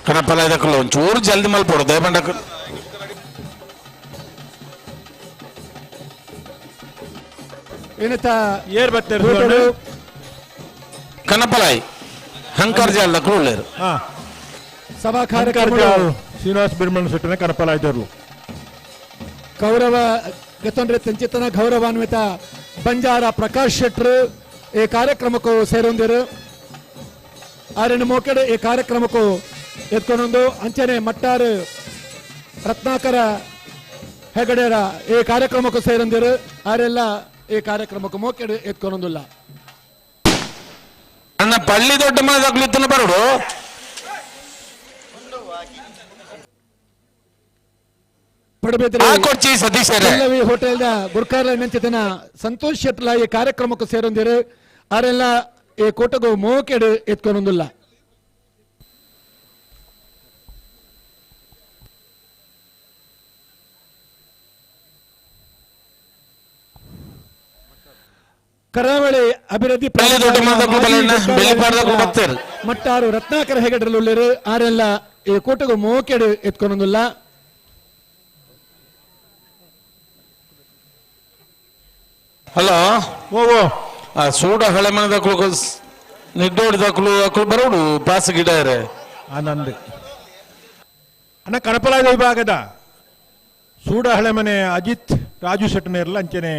ಕಣಪಲ ಇದಕ್ಕಲ್ಲ ಒಂಚೂರು ಜಲ್ದಿ ಮಲ್ಪೋಡು ದಯಪಂಡಕ್ಕೆ. ಇನ್ನಿತ ಏರ್ ಬತ್ತೇರು ಕಣಪಲಾಯ್ ಹಂಕರ್ ಜಾಲ್ ಉಳ್ಳೇರು ಸಭಾ ಕಾರ್ಯಕ್ರಮ ಶ್ರೀನಿವಾಸ್ ಬಿರ್ಮಣ ಸೆಟ್ಟನೆ ಕಣಪಲಾಯ್ದವರು ಗೌರವ ಗತೊಂದ್ರೆ ತಂಚಿತನ ಗೌರವಾನ್ವಿತ ಬಂಜಾರ ಪ್ರಕಾಶ್ ಶೆಟ್ರು ಈ ಕಾರ್ಯಕ್ರಮಕ್ಕೂ ಸೇರೊಂದಿರು ಆರೆಂಡು ಮೋಕೆಡೆ ಈ ಕಾರ್ಯಕ್ರಮಕ್ಕೂ ಎತ್ಕೊಂಡೊಂದು ಅಂಚನೆ ಮಟ್ಟಾರು ರತ್ನಾಕರ ಹೆಗಡೆರ ಈ ಕಾರ್ಯಕ್ರಮಕ್ಕೂ ಸೇರೊಂದಿರು ಆರೆಲ್ಲ ಈ ಕಾರ್ಯಕ್ರಮಕ್ಕೂ ಮೋಕೆಡೆ ಎತ್ಕೊಂಡೊಂದಿಲ್ಲ. ಅಣ್ಣ ಪಳ್ಳಿ ದೊಡ್ಡ ಮನೆದಾಗ್ಲಿತ್ತನ ಬರೋಡು ಪಡುಬಿದ್ರೆ ಹೋಟೆಲ್ ಗುರ್ಕಾರ ನೆಂಚಿತನ ಸಂತೋಷ್ ಶೆಟ್ಲ ಈ ಕಾರ್ಯಕ್ರಮಕ್ಕೂ ಸೇರೊಂದಿರು ಆರೆಲ್ಲ ಈ ಕೂಟಗೂ ಮೋಕೆಡು ಎತ್ಕೊಂಡೊಂದಿಲ್ಲ. ಕರಾವಳಿ ಅಭಿವೃದ್ಧಿ ಮಟ್ಟಾರು ರತ್ನಾಕರ ಹೆಗಡರಲ್ಲುಳ್ಳರು ಆರೆಲ್ಲ ಈ ಕೂಟಗೂ ಮೋಕೆಡು ಎತ್ಕೊಂಡೊಂದಿಲ್ಲ. ಹಲೋ ಆ ಸೂಡ ಹಳೆ ಮನೆದಕ್ಳು ನಿಡ್ಡೋಡಿದಕ್ಳು ಅಕ್ಳು ಬರೋಡು ಪಾಸ್ ಗಿಡ ಇರೆ ಆನಂದ್ ಅಣ್ಣ ಕಣಪಲಾದ ವಿಭಾಗದ ಸೂಡ ಹಳೆ ಮನೆ ಅಜಿತ್ ರಾಜು ಶೆಟ್ಟನೇರ್ಲ ಅಂಚನೆ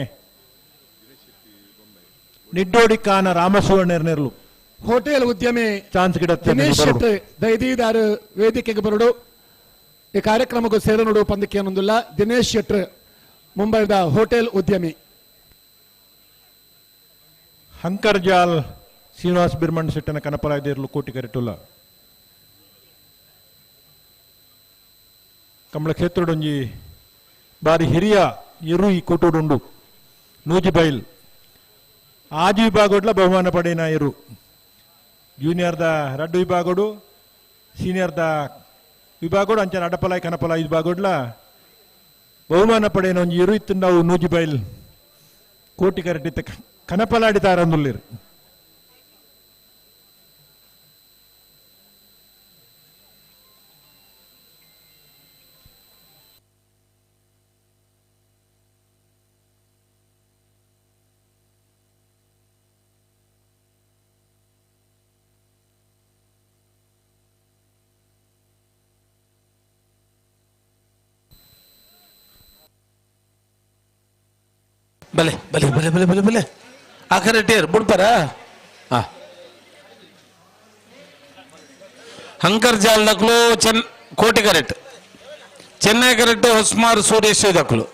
ನಿಡ್ಡೋಡಿ ಕಾನ ರಾಮಸುವರ್ಣೇರ್ನೇರ್ಲು ಹೋಟೆಲ್ ಉದ್ಯಮಿ ಚಾನ್ಸ್ ಗಿಡ ದಿನೇಶ್ ಶೆಟ್ಟಿ ದೈದೀದಾರು ವೇದಿಕೆಗೆ ಬರಡು ಈ ಕಾರ್ಯಕ್ರಮಕ್ಕೂ ಸೇರ ನೋಡು ಪಂದಕ್ಕೆ ಏನೊಂದಿಲ್ಲ. ದಿನೇಶ್ ಶೆಟ್ಟಿ ಮುಂಬೈದ ಹೋಟೆಲ್ ಉದ್ಯಮಿ. ಹಂಕರ್ಜಾಲ್ ಶ್ರೀನಿವಾಸ್ ಬಿರ್ಮಣ್ ಶೆಟ್ಟನ ಕನಪಲಾಯ್ದೇರ್ಲು ಕೋಟಿ ಕರೆಟುಲ್ಲ ಕಮಲ ಕ್ಷೇತ್ರಡೊಂಜಿ ಬಾರಿ ಹಿರಿಯ ಎರು ಈ ಕೂಟುಡುಂಡು ನೂಜಿಬೈಲ್ ಆಜಿ ವಿಭಾಗೋಡ್ಲ ಬಹುಮಾನ ಪಡೆಯಿನ ಎರು ಜೂನಿಯರ್ದ ರಡ್ಡು ವಿಭಾಗೋಡು ಸೀನಿಯರ್ದ ವಿಭಾಗೋಡು ಅಂಚನ ಅಡಪಲಾಯ್ ಕನಪಲಾಯ್ ವಿಭಾಗೋಡ್ಲ ಬಹುಮಾನ ಪಡೆಯಿನ ಒಂಜಿ ಎರು ಇತ್ತು ನಾವು ನೂಜಿಬೈಲ್ ಕೋಟಿ ಕರೆಟಿತ್ತ ಕನಪಲಾಡಿ ತಾರಂದುಲ್ಲಿರು. ಬಲೆ ಬಲೆ ಬಲೆ ಬಲೆ ಬಲೆ ಬಲೆ ಆಖರ ಟೇರ್ ಬುಡ್ಪಾರ ಹಂಕರ್ ಜಾಲ್ ನಕ್ಲು ಚೆನ್ ಕೋಟಿ ಕರೆಟ್ ಚೆನ್ನೈ ಕರೆಟ್ ಹೊಸ್ಮಾರ್ ಸೂರ್ಯಶ್ರೀ ದಕ್ಕಲು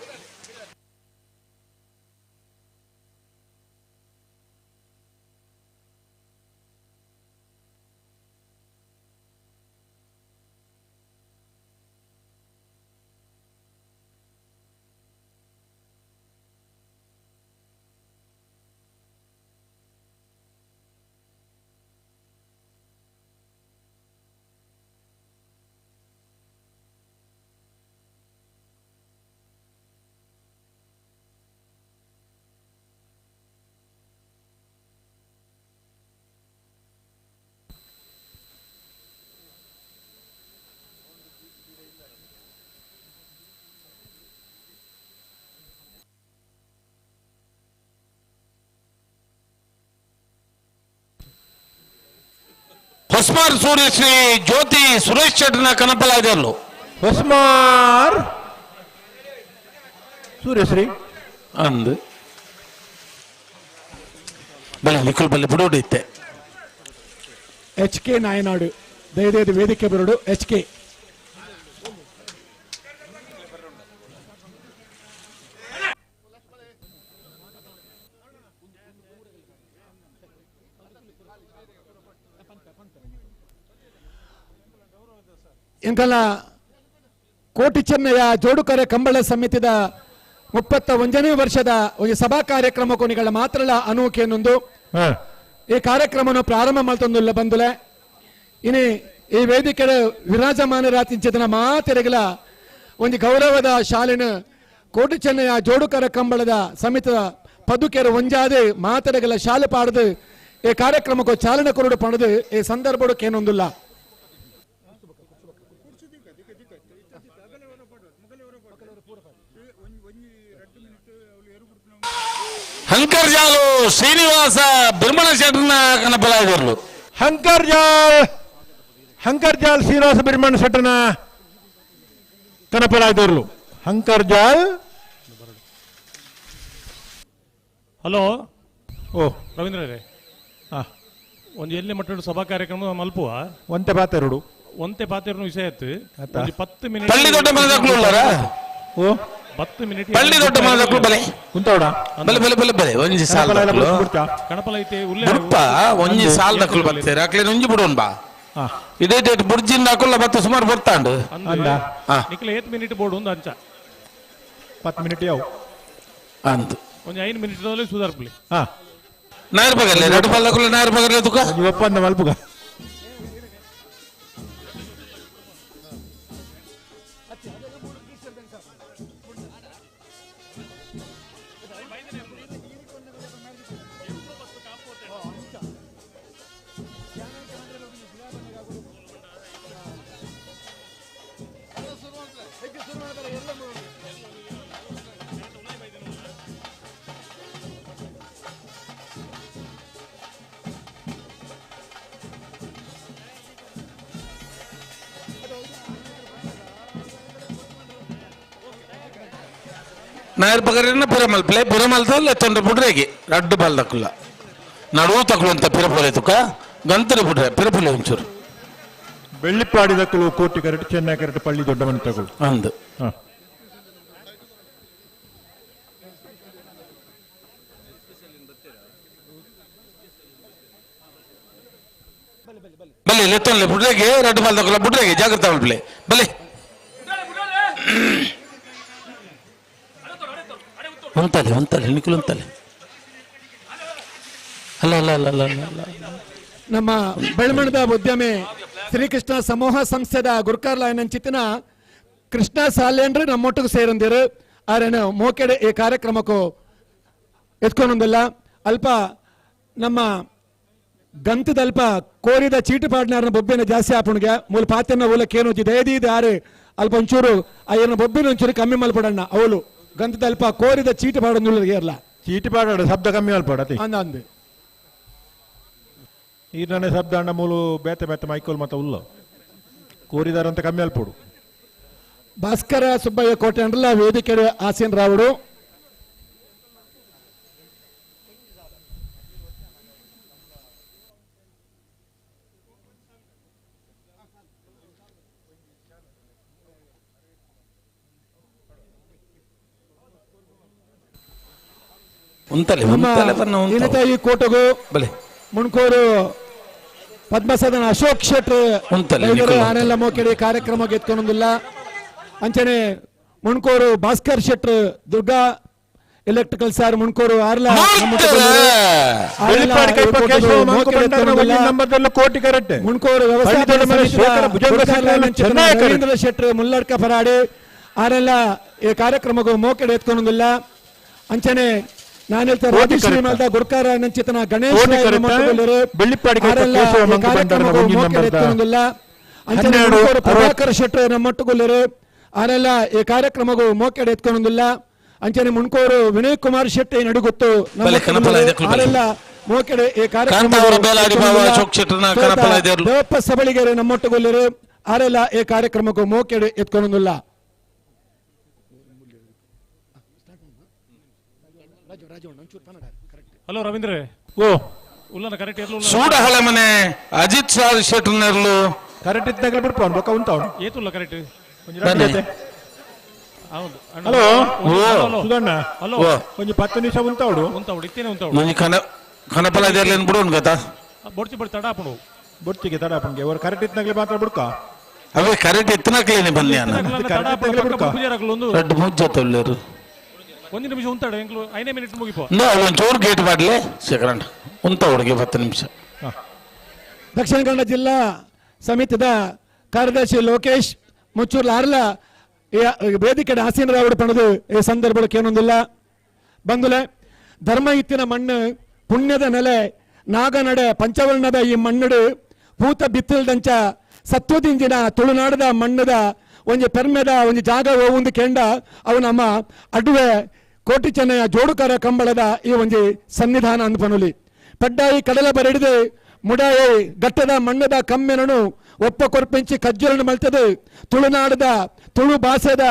ಹೊಸ್ಮಾರ್ ಸೂರ್ಯಶ್ರೀ ಜ್ಯೋತಿ ಸುರೇಶ್ ಶೆಟ್ಟನ ಕನಪಲಾದರ್ಲು ಹೊಸ್ಮಾರ್ ಸೂರ್ಯಶ್ರೀ ಅಂದು ಬಲೆ ನಿಖುಲ್ ಬಲೆ ಬುಡೋಡಿ ಇತ್ತೆ ಎಚ್ ಕೆ ನಾಯನಾಡು ದಯದೇದು ವೇದಿಕೆ ಬರಡು ಎಚ್ ಕೆ ಇಂಕಲ ಕೋಟಿ ಚೆನ್ನಯ್ಯ ಜೋಡುಕರೆ ಕಂಬಳ ಸಮಿತಿದ 31ನೇ ವರ್ಷದ ಒಂದು ಸಭಾ ಕಾರ್ಯಕ್ರಮ ಕೊನೆಗಳ ಮಾತ್ರಲ್ಲ ಅನೂಕೆನೊಂದು ಈ ಕಾರ್ಯಕ್ರಮವನ್ನು ಪ್ರಾರಂಭ ಮಾಡ್ತೊಂದುಲ್ಲ ಬಂದುಲೆ ಇನಿ ಈ ವೇದಿಕೆ ವಿರಾಜಮಾನರಾತಿಂಚದನ ಮಾತೆರೆಗಲ ಒಂದು ಗೌರವದ ಶಾಲಿನ ಕೋಟಿ ಚೆನ್ನಯ್ಯ ಜೋಡುಕರ ಕಂಬಳದ ಸಮಿತಿದ ಪದುಕೆರ ಒಂಜಾದೆ ಮಾತೆರೆಗಲ ಶಾಲೆ ಪಾಡದು ಈ ಕಾರ್ಯಕ್ರಮಕ್ಕೆ ಚಾಲನೆ ಕೊರಡು ಪಣದು ಈ ಸಂದರ್ಭಕ್ಕೇನೊಂದುಲ್ಲ. ಹಂಕರ್ಜಾಲು ಶ್ರೀನಿವಾಸ ಬಿರ್ಮಣ ಶೆಟ್ಟನ ಕನಪಲಾದರ್ಲು ಹಂಕರ್ಜಾಲ್ ಶ್ರೀನಿವಾಸ ಬಿರ್ಮಣ ಶೆಟ್ಟನ ಕನಪಲಾದರ್ಲು ಹಂಕರ್ಜಾಲ್. ಹಲೋ ಓ ರವೀಂದ್ರ ರೇ, ಒಂದು ಎಲ್ಲಿ ಮಟ್ಟದ ಸಭಾ ಕಾರ್ಯಕ್ರಮ ಮಲ್ಪುವ ಒಂತೆ ಪಾತೆರಡು ಒಂತೆ ಪಾತೆರಡು ವಿಷಯ ಆಯ್ತು. ಒಂದು 10 ಮಿನಿಟ್ ಪಳ್ಳಿ ದೊಡ್ಡ ಮನೆದಕ್ಲು ಉಳ್ಳಾರ? ಓ 10 ಮಿನಿಟ್ ಪಳ್ಳಿ ದೊಡ್ಡ ಮನೆದಕ್ಲು ಬಲೆ ಕುಂತವಡ ಬಲೆ ಬಲೆ ಬಲೆ ಬಲೆ ಒಂಜಿ ಸಾಲ್ ದಕ್ಲು ಕಣಪಲ ಐತೆ ಉಲ್ಲೆ ಬುಡ್ಪ ಒಂಜಿ ಸಾಲ್ ದಕ್ಲು ಬತ್ತೇರು ಅಕ್ಲೆ ಒಂಜಿ ಬಿಡೋನ್ ಬಾ ಇದೇ ಡೇಟ್ ಬುಡ್ಜಿಂದ ಅಕುಲ್ಲ ಬತ್ತ ಸುಮಾರು ಬರ್ತಾಂಡು ನಿಕ್ಲೆ 8 ಮಿನಿಟ್ ಬೋರ್ಡ್ ಒಂದು ಅಂಚ 10 ಮಿನಿಟ್ ಯಾವ ಅಂತು ಒಂದು 5 ಮಿನಿಟ್ ದಲ್ಲಿ ಸುಧಾರ್ಪಲಿ. ನಾಯರ್ ಬಗರ್ಲೆ ಎರಡು ಪಲ್ಲಕುಲ್ಲ ನಾಯರ್ ಬಗರ್ಲೆ ತುಕ ಒಪ್ಪಂದ ಮಲ್ಪುಗ ನಾಯರ್ ಬಗರ್ನ ಪಿರಮಲ್ ಪ್ಲೇ ಪಿರಮಲ್ತಲ್ಲ ತೊಂದರೆ ಬುಡ್ರೆಗೆ ರಡ್ಡು ಬಲ್ದಕ್ಕುಲ್ಲ ನಡುವು ತಕ್ಕಲು ಅಂತ ಪಿರಪೊಲೆ ತುಕ ಗಂತರ ಬುಡ್ರೆ ಪಿರಪೊಲೆ ಒಂಚೂರು ಬೆಳ್ಳಿಪ್ಪಾಡಿದಕ್ಕಲು ಕೋಟಿ ಕರೆಟ್ ಚೆನ್ನೈ ಕರೆಟ್ ಪಳ್ಳಿ ದೊಡ್ಡ ಮನೆ ತಗೊಳ್ಳು ಅಂದು ಬಲೆ ಲೆತ್ತೊಂಡ್ಲೆ ಬುಡ್ರೆಗೆ ರಡ್ಡು ಬಲ್ದಕ್ಕುಲ್ಲ ಬುಡ್ರೆಗೆ ಜಾಗ್ರತೆ ಮಲ್ಪಲೆ ಬಲೆ ಒಂತಲೆ ಒಂತಲೆ ನಿಖಿಲ್ ಒಂತಲೆ ಅಲ್ಲ ಅಲ್ಲ ಅಲ್ಲ ಅಲ್ಲ ಅಲ್ಲ ಅಲ್ಲ ನಮ್ಮ ಬೆಳ್ಮಣದ ಉದ್ಯಮಿ ಶ್ರೀಕೃಷ್ಣ ಸಮೂಹ ಸಂಸ್ಥೆದ ಗುರುಕಾರ್ಲಾಯನಂಚಿತನ ಕೃಷ್ಣ ಸಾಲೇಂದ್ರ ನಮ್ಮೊಟ್ಟಿಗೆ ಸೇರಂದಿರು ಆರೇನು ಮೋಕೆಡೆ ಈ ಕಾರ್ಯಕ್ರಮಕ್ಕೂ ಎತ್ಕೊಂಡೊಂದಿಲ್ಲ. ಅಲ್ಪ ನಮ್ಮ ಗಂತದಲ್ಪ ಕೋರಿದ ಚೀಟು ಪಾಡ್ನಾರನ ಬೊಬ್ಬಿನ ಜಾಸ್ತಿ ಆಪುಣಿಗೆ ಮೂಲ ಪಾತೆನ ಓಲಕ್ಕೇನು ದಯದೀದ ಆರು ಅಲ್ಪ ಒಂಚೂರು ಅಯ್ಯನ ಬೊಬ್ಬಿನ ಒಂಚೂರು ಕಮ್ಮಿ ಮಲ್ಪಡಣ್ಣ ಅವಳು ಗಂತದಲ್ಪ ಕೋರಿದ ಚೀಟು ಪಾಡೊಂದು ಇರಲ್ಲ ಚೀಟಿ ಪಾಡ ಶಬ್ದ ಕಮ್ಮಿ ಮಲ್ಪಡ ಅಂದ ಅಂದು ಈ ನನ್ನ ಶಬ್ದ ಅಣ್ಣ ಮೂಲು ಬೇತೆ ಬೇತೆ ಮೈಕೋಲ್ ಮತ್ತ ಉಲ್ಲ ಕೋರಿದಾರಂತ ಕಮ್ಮಿ ಅಲ್ಪೋಡು. ಭಾಸ್ಕರ ಸುಬ್ಬಯ್ಯ ಕೋಟೆ ಅಂಡ್ರಲ್ಲ ವೇದಿಕೆ ಆಸೀನ್ ರಾವುಡು. ಉಂತಲೆ ಉಂತಲೆ ಬನ್ನ ಇನ್ನಿತ ಈ ಕೋಟಗು ಬಲೆ ಮುಣ್ಕೋರು ಪದ್ಮಸದನ ಅಶೋಕ್ ಶೆಟ್ರ್ ಉಂತಲೆ ಆನೆಲ್ಲ ಮೋಕೆಡಿ ಕಾರ್ಯಕ್ರಮ ಗೆತ್ಕೊಂಡೊಂದಿಲ್ಲ. ಅಂಚನೆ ಮುಣ್ಕೋರು ಭಾಸ್ಕರ್ ಶೆಟ್ರ್ ದುರ್ಗಾ ಎಲೆಕ್ಟ್ರಿಕಲ್ ಸಾರ್ ಮುಣ್ಕೋರು ಆರ್ಲ ಕೋಟಿ ಕರೆಕ್ಟ್. ಮುಣ್ಕೋರು ರವೀಂದ್ರ ಶೆಟ್ರ್ ಮುಲ್ಲಡ್ಕ ಫರಾಡಿ ಆರೆಲ್ಲ ಈ ಕಾರ್ಯಕ್ರಮಕ್ಕೂ ಮೋಕೆಡೆ ಎತ್ಕೊಂಡೊಂದಿಲ್ಲ. ಅಂಚನೆ ನಾನು ಹೇಳ್ತಾ ರಾಜಶ್ರೀ ಮಲ್ದ ಗುರ್ಕಾರ ನಂಚಿತನ ಗಣೇಶ್ ಅಂಚನೆ ಪ್ರಭಾಕರ್ ಶೆಟ್ರ್ ನಮ್ಮೊಟ್ಟುಗೊಲ್ಲರು ಆರೆಲ್ಲ ಈ ಕಾರ್ಯಕ್ರಮಕ್ಕೂ ಮೋಕೆಡೆ ಎತ್ಕೊಂಡೊಂದಿಲ್ಲ. ಅಂಚನೆ ಮುಣ್ಕೋರು ವಿನಯ್ ಕುಮಾರ್ ಶೆಟ್ಟಿ ನಡುಗುತ್ತು ಆರೆಲ್ಲ ಮೋಕೆಡೆ ಈ ಕಾರ್ಯಕ್ರಮ ದೇವಪ್ಪ ಸಬಳಿಗೆರೆ ನಮ್ಮೊಟ್ಟುಗೊಲ್ಲರು ಆರೆಲ್ಲ ಈ ಕಾರ್ಯಕ್ರಮಕ್ಕೂ ಮೋಕೆಡೆ ಎತ್ಕೊಂಡೊಂದಿಲ್ಲ. ಹಲೋ ರವೀಂದ್ರ ಓ ಉಲ್ಲನ ಕರೆಕ್ಟ್ ಇರ್ಲು ಸೂಡಹಳ ಮನೆ ಅಜಿತ್ ಸಾರ್ ಶೆಟ್ರನರ್ಲು ಕರೆಕ್ಟ್ ಇದ್ದಾಗಲೇ ಬಿಡ್ಪ ಬೊಕ್ಕ ಉಂಟವನು ಏತುಲ್ಲ ಕರೆಕ್ಟ್. ಹೌದು ಹಲೋ ಸುಧಣ್ಣ ಹಲೋ ಒಂಜಿ 10 ನಿಮಿಷ ಉಂಟಾವಡು ಉಂಟಾವಡು ಇತ್ತೇನೆ ಉಂಟಾವಡು ಮಂಜಿ ಕನ ಕನಪಲ ಇದೆಲ್ಲ ಬಿಡು ಗೊತ್ತಾ ಬೊಡ್ಚಿ ಬಡ್ ತಡ ಆಪುಂಡು ಬೊಡ್ಚಿಗೆ ತಡ ಆಪುಂಗೆ ಅವರು ಕರೆಕ್ಟ್ ಇದ್ದಾಗಲೇ ಮಾತ್ರ ಬಿಡ್ಕ ಅವೇ ಕರೆಕ್ಟ್ ಇತ್ತನಕ್ಲೇನೆ ಬನ್ನಿ ಅನ್ನ ರಡ್ಡು ಮುಜ್ಜ ತೊಲ್ಲೇರು ಒಂದು ನಿಮಿಷ ಉಂಟಾಡು ಎಂಕ್ಲು 5 ಮಿನಿಟ್ ಮುಗಿಪೋ ಒಂದು ಚೂರು ಗೇಟ್ ಮಾಡಲಿ ಶೇಖರಣ್ಣ ಉಂತ ಹುಡುಗಿ 10 ನಿಮಿಷ. ದಕ್ಷಿಣ ಕನ್ನಡ ಜಿಲ್ಲಾ ಸಮಿತಿದ ಕಾರ್ಯದರ್ಶಿ ಲೋಕೇಶ್ ಮುಚ್ಚೂರ್ಲ ಆರ್ಲ ವೇದಿಕೆ ಆಸೀನರಾವಡು ಪಣದು ಈ ಸಂದರ್ಭಕ್ಕೆ ಏನೊಂದಿಲ್ಲ. ಬಂದುಲೆ ಧರ್ಮ ಇತ್ತಿನ ಮಣ್ಣು ಪುಣ್ಯದ ನೆಲೆ ನಾಗನಡೆ ಪಂಚವರ್ಣದ ಈ ಮಣ್ಣುಡು ಪೂತ ಬಿತ್ತಿಲ್ದಂಚ ಸತ್ವದಿಂಜಿನ ತುಳುನಾಡದ ಮಣ್ಣದ ಒಂಜಿ ಪೆರ್ಮೆದ ಒಂಜಿ ಜಾಗ ಒಂದು ಕೆಂಡ ಅವು ನಮ್ಮ ಅಡುವೆ ಕೋಟಿ ಚೆನ್ನಯ್ಯ ಜೋಡುಕರ ಕಂಬಳದ ಈ ಒಂಜಿ ಸನ್ನಿಧಾನ ಅಂದ್ಪನುಲಿ. ಪಡ್ಡಾಯಿ ಕಡಲ ಬರಿಡಿದು ಮುಡಾಯಿ ಗಟ್ಟದ ಮಣ್ಣದ ಕಮ್ಮೆನನು ಒಪ್ಪ ಕೊರ್ಪೆಂಚಿ ಕಜ್ಜಲನ್ನು ಮಲ್ತದು ತುಳುನಾಡದ ತುಳು ಭಾಷೆದ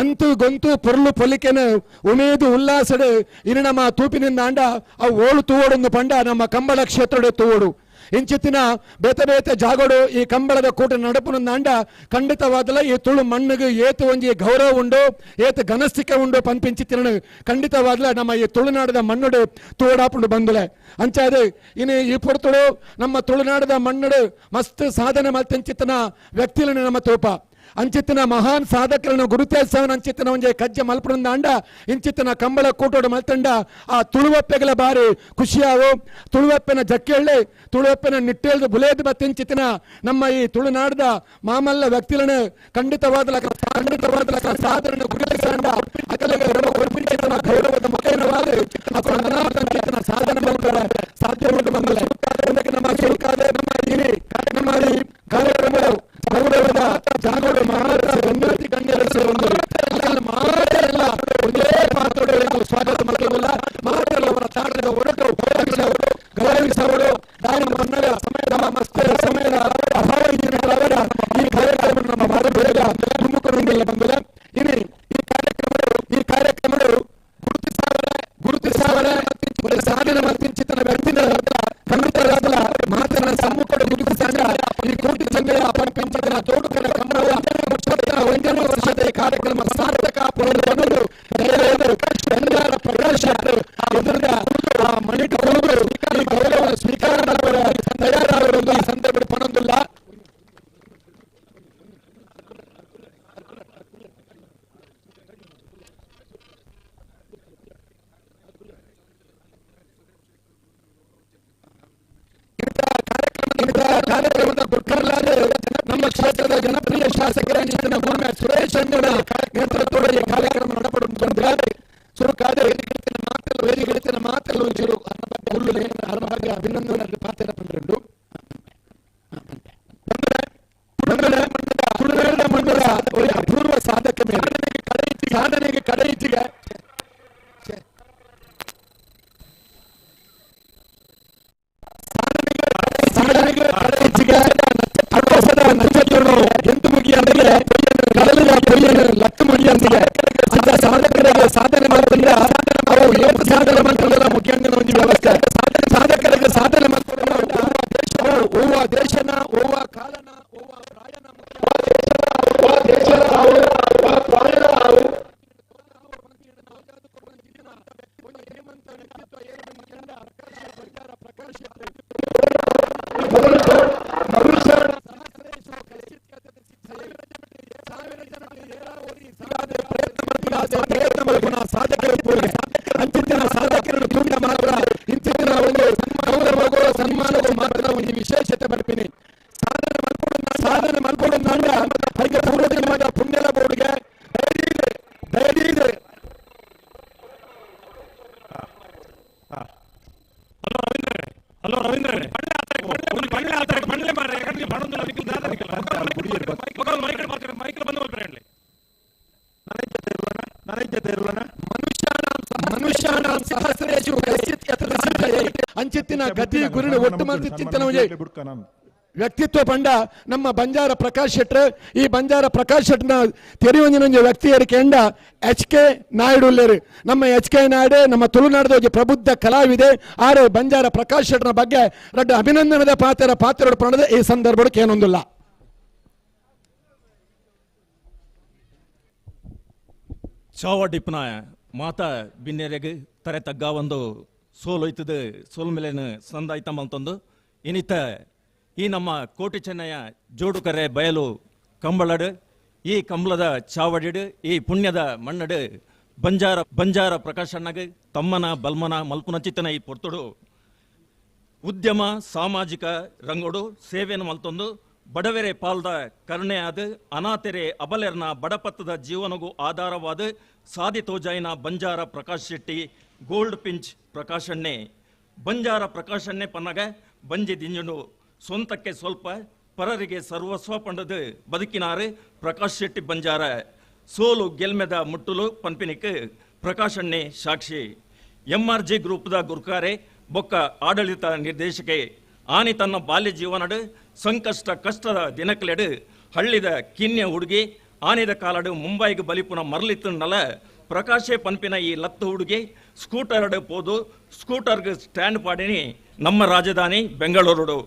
ಅಂತು ಗೊಂತು ಪೊರ್ಲು ಪೊಲಿಕೆನು ಉಮೇದು ಉಲ್ಲಾಸಡು ಇನ್ನು ನಮ್ಮ ತೂಪಿನಿಂದ ಅಂಡ ಅವು ಓಳು ತೂವಡೊಂದು ಪಂಡ ನಮ್ಮ ಕಂಬಳ ಕ್ಷೇತ್ರಡು ತೂವಡು. ಇಂಚಿತ್ತಿನ ಬೇತೆ ಬೇತೆ ಜಾಗೋಡು ಈ ಕಂಬಳದ ಕೂಟ ನಡಪುನಂದಾಂಡ ಖಂಡಿತವಾದಲ ಈ ತುಳು ಮಣ್ಣಿಗೆ ಏತು ಒಂಜಿ ಗೌರವ ಉಂಡು ಏತು ಘನಸ್ಥಿಕೆ ಉಂಡು ಪನ್ಪಿಂಚಿತ್ತಿನ ಖಂಡಿತವಾದಲ ನಮ್ಮ ಈ ತುಳುನಾಡದ ಮಣ್ಣುಡು ತೂಡಾಪುಂಡು ಬಂದುಲೆ. ಅಂಚಾದ ಇನ್ನು ಈ ಪೊರ್ತುಡು ನಮ್ಮ ತುಳುನಾಡದ ಮಣ್ಣುಡು ಮಸ್ತ್ ಸಾಧನೆ ಮಲ್ತೆಂಚಿತ್ತನ ವ್ಯಕ್ತಿలను ನಮ್ಮ ತೋಪ ಅಂಚಿತ್ತಿನ ಮಹಾನ್ ಸಾಧಕರನ್ನು ಗುರುತೇಸವನ ಅಂಚಿತ್ತಿನ ಒಂಜೆ ಕಜ್ಜೆ ಮಲ್ಪುನಂದಾಂಡ ಇಂಚಿತ್ತಿನ ಕಂಬಳ ಕೂಟೋಡು ಮಲ್ತಂಡ ಆ ತುಳುವಪ್ಪೆಗಳ ಬಾರಿ ಖುಷಿಯಾವು. ತುಳುವಪ್ಪೆನ ಜಕ್ಕೆಳ್ಳಿ ತುಳುವಪ್ಪೆನ ನಿಟ್ಟೇಳ್ದು ಬುಲೇದು ಬತ್ತಿಂಚಿತ್ತಿನ ನಮ್ಮ ಈ ತುಳುನಾಡದ ಮಾಮಲ್ಲ ವ್ಯಕ್ತಿಗಳನ್ನು ಖಂಡಿತವಾದ ಖಂಡಿತವಾದ ಸಾಧನೆ ಗುರುತಿಸಂಡ ಗೌರವದ ಮುಖೇನವಾದ ಸಾಧನೆ ಮಾಡ್ತಾರೆ ಸಾಧ್ಯ ಉಂಟು ಬಂದಲೆ. ನಮ್ಮ ನಮ್ಮ ಈ ಕಾರ್ಯಕ್ರಮಗಳು ಗೌರವದ ಜಾಗಗಳು ಮಾತ್ರ ಗಣ್ಯಾತಿ ಗಣ್ಯರ ಮಾತೆಲ್ಲ ಒಂದೇ ಮಾತೋಡು ಸ್ವಾಗತ ಮಾಡಲ್ಲ ಮಾತೆಲ್ಲ ಅವರ ತಾಣದ ಒಡಕು ಗೌರವಿಸವರು ದಾನ ಮನ್ನಡ ಸಮಯದ ಮಸ್ತ ಸಮಯದ ಅಭಾವ ಈ ಕಾರ್ಯಕ್ರಮ ನಮ್ಮ ಭಾರತ ಬೇಗ ತುಮಕೂರಿನಿಂದ ಬಂದಿಲ್ಲ. ಇನ್ನು ಈ ಕಾರ್ಯಕ್ರಮಗಳು ಗುರುತಿಸಾವರೆ ಸಾಧನೆ ಮತ್ತಿಂಚಿತನ ವ್ಯಕ್ತಿಗಳ ಖಂಡಿತವಾದ ಮಾತನ್ನ ಸಮ್ಮುಖ ಗುರುತಿಸಾಗ ಈ ಕೋಟಿ ಸಂಘದ ಪಂಚನ ತೋಟಕರ ಕಂಬಳ 1ನೇ ವರ್ಷದ ಈ ಕಾರ್ಯಕ್ರಮ ಸಾರ್ಥಕ ಪ್ರಕಾಶ ಮಣಿಗಳು ಗೌರವ ಸ್ವೀಕಾರ ತಯಾರಾಗುವುದು ಈ ಸಂದರ್ಭ ಪನೊಂದಿಲ್ಲ. ಕಾರ್ಯಕ್ರಮದ ಗುರ್ಕರ್ಲಾದ ನಮ್ಮ ಕ್ಷೇತ್ರದ ಜನಪ್ರಿಯ ಶಾಸಕರ ಸುರೇಶ್ ಅಂಗಡ ನೇತೃತ್ವದ ಈ ಕಾರ್ಯಕ್ರಮ ನಡೆಪಡುತ್ತಿದ್ದಾರೆ. ಸುರುಕಾದ ವೇದಿಕೆಯ ಮಾತೆಲ್ಲ ಒಂಚೂರು ಅಭಿನಂದನೆ ಪಾತ್ರ ಬಂದಿರುಂಟು. ತುಳುನಾಡ ಮಣ್ಣದ ಅಪೂರ್ವ ಸಾಧಕ ಸಾಧನೆಗೆ ಕಡೆಯಿಟ್ಟಿಗೆ ಸಾಧನೆ ಮಾಡೋದ್ರಿಂದ ಅವು ಏತು ಸಾಧನೆ ಮಾಡ್ತಾರಲ್ಲ ಮುಖ್ಯಾಂಗನ ಒಂದು ವ್ಯವಸ್ಥೆ ಸಾಧಕರಿಗೆ ಸಾಧನೆ ಮಾಡ್ತಾರೆ. ಓವ ದೇಶನ ಓವ ಕಾಲನ ಓವ ಪ್ರಾಯನ ಸಾಧಕರು ಅಂಚಿನ ಸಾಧಕರನ್ನು ತೂಂಡ ಮಾತ್ರ ಇಂಚಿನ ಒಂದು ಗೌರವಗೋ ಸನ್ಮಾನಗೋ ಮಾತ್ರ ಒಂದು ವಿಶೇಷತೆ ಬರ್ತೀನಿ. ಸಾಧನೆ ಮಲ್ಪೊಡು ನಾಂಡ ಐಕ ಪೂರ್ವಜನ್ಮದ ಪುಣ್ಯದ ಬೋರ್ಡ್ಗೆ ದಯದೀದು. ಹಲೋ ರವೀಂದ್ರ, ಪಳ್ಳೆ ಪಳ್ಳೆ ಮಾರ್ರೆ, ಯಾಕಂದ್ರೆ ಪಣೊಂದು ನಿಕ್ಲು ದಾದ ನಿಕ್ಲು ಮೈಕಲ್ ಮೈಕಲ್ ಬಂದು ಮಲ್ಪರೆ. ಮನುಷ್ಯಾಣಾಂ ಸಹಸ್ರೇಷು ಕಶ್ಚಿತ್ ಯತ್ರ ಸಿದ್ಧಯೇ. ಅಂಚಿತ್ತಿನ ಗತಿ ಗುರುಳು ಒಟ್ಟು ಮಂದಿ ಚಿಂತನ ವ್ಯಕ್ತಿತ್ವ ಪಂಡ ನಮ್ಮ ಬಂಜಾರ ಪ್ರಕಾಶ್ ಶೆಟ್ರ್. ಈ ಬಂಜಾರ ಪ್ರಕಾಶ್ ಶೆಟ್ನ ತೆರಿವಂಜಿನೊಂಜಿ ವ್ಯಕ್ತಿಯರು ಕೆಂಡ ಎಚ್ ಕೆ ನಾಯ್ಡು ಉಲ್ಲೇರು. ನಮ್ಮ ಎಚ್ ಕೆ ನಾಯ್ಡು ನಮ್ಮ ತುಳುನಾಡದ ಒಂಜಿ ಪ್ರಬುದ್ಧ ಕಲಾವಿದೆ. ಆರು ಬಂಜಾರ ಪ್ರಕಾಶ್ ಶೆಟ್ನ ಬಗ್ಗೆ ರಡ್ಡ ಅಭಿನಂದನದ ಪಾತ್ರ ಪಾತ್ರ ಪ್ರಣದ ಈ ಸಂದರ್ಭಕ್ಕೆ ಏನೊಂದಿಲ್ಲ. ಚಾವಡಿಪ್ಪನ ಮಾತ ಬಿನ್ನೆರೆಗ್ ತರೆ ತಗ್ಗ ಒಂದು ಸೋಲು ಹೋಯ್ತದ, ಸೋಲು ಮೇಲೇನು ಸಂದಾಯ್ತಮ್ಮ ಅಂತಂದು ಇನ್ನಿತ ಈ ನಮ್ಮ ಕೋಟಿ ಚೆನ್ನಯ್ಯ ಜೋಡುಕರೆ ಬಯಲು ಕಂಬಳಡು, ಈ ಕಂಬಳದ ಚಾವಡಿಡು, ಈ ಪುಣ್ಯದ ಮಣ್ಣಡು ಬಂಜಾರ ಬಂಜಾರ ಪ್ರಕಾಶಣ್ಣಗೆ ತಮ್ಮನ ಬಲ್ಮನ ಮಲ್ಪುನ ಚಿತ್ತನ ಈ ಪೊರ್ತುಡು ಉದ್ಯಮ ಸಾಮಾಜಿಕ ರಂಗೋಡು ಸೇವೆಯನ್ನು ಮಲ್ತೊಂದು ಬಡವೆರೆ ಪಾಲ್ದ ಕರುಣೆಯಾದ ಅನಾಥೆರೆ ಅಬಲೆರ್ನ ಬಡಪತ್ತದ ಜೀವನಗೂ ಆಧಾರವಾದ ಸಾದಿ ತೋಜಾಯಿನ ಬಂಜಾರ ಪ್ರಕಾಶ್ ಶೆಟ್ಟಿ ಗೋಲ್ಡ್ ಪಿಂಚ್ ಪ್ರಕಾಶಣ್ಣೆ. ಬಂಜಾರ ಪ್ರಕಾಶಣ್ಣೆ ಪನ್ನಗ ಬಂಜಿ ದಿಂಜುಂಡು ಸ್ವಂತಕ್ಕೆ ಸ್ವಲ್ಪ ಪರರಿಗೆ ಸರ್ವಸ್ವ ಪಂಡದು ಬದುಕಿನಾರು ಪ್ರಕಾಶ್ ಶೆಟ್ಟಿ ಬಂಜಾರ. ಸೋಲು ಗೆಲ್ಮೆದ ಮುಟ್ಟುಲು ಪನ್ಪಿನಿಕ್ ಪ್ರಕಾಶಣ್ಣೆ ಸಾಕ್ಷಿ. ಎಂ ಆರ್ ಜಿ ಗ್ರೂಪ್ದ ಗುರ್ಕಾರೆ ಬೊಕ್ಕ ಆಡಳಿತ ನಿರ್ದೇಶಕೆ ಆನಿ ತನ್ನ ಬಾಲ್ಯ ಜೀವನಡು ಸಂಕಷ್ಟ ಕಷ್ಟದ ದಿನಕ್ಲೆಡು ಹಳ್ಳಿದ ಕಿನ್ಯ ಹುಡುಗಿ ಆನಿದ ಕಾಲಡು ಮುಂಬೈಗೆ ಬಲಿಪುನ ಮರಳಿತ್ತುನಲ ಪ್ರಕಾಶೆ ಪನ್ಪಿನ ಈ ಲತ್ತು ಹುಡುಗಿ ಸ್ಕೂಟರ್ಡು ಪೋದು ಸ್ಕೂಟರ್ಗೆ ಸ್ಟ್ಯಾಂಡ್ ಪಾಡಿನಿ ನಮ್ಮ ರಾಜಧಾನಿ ಬೆಂಗಳೂರುಡು.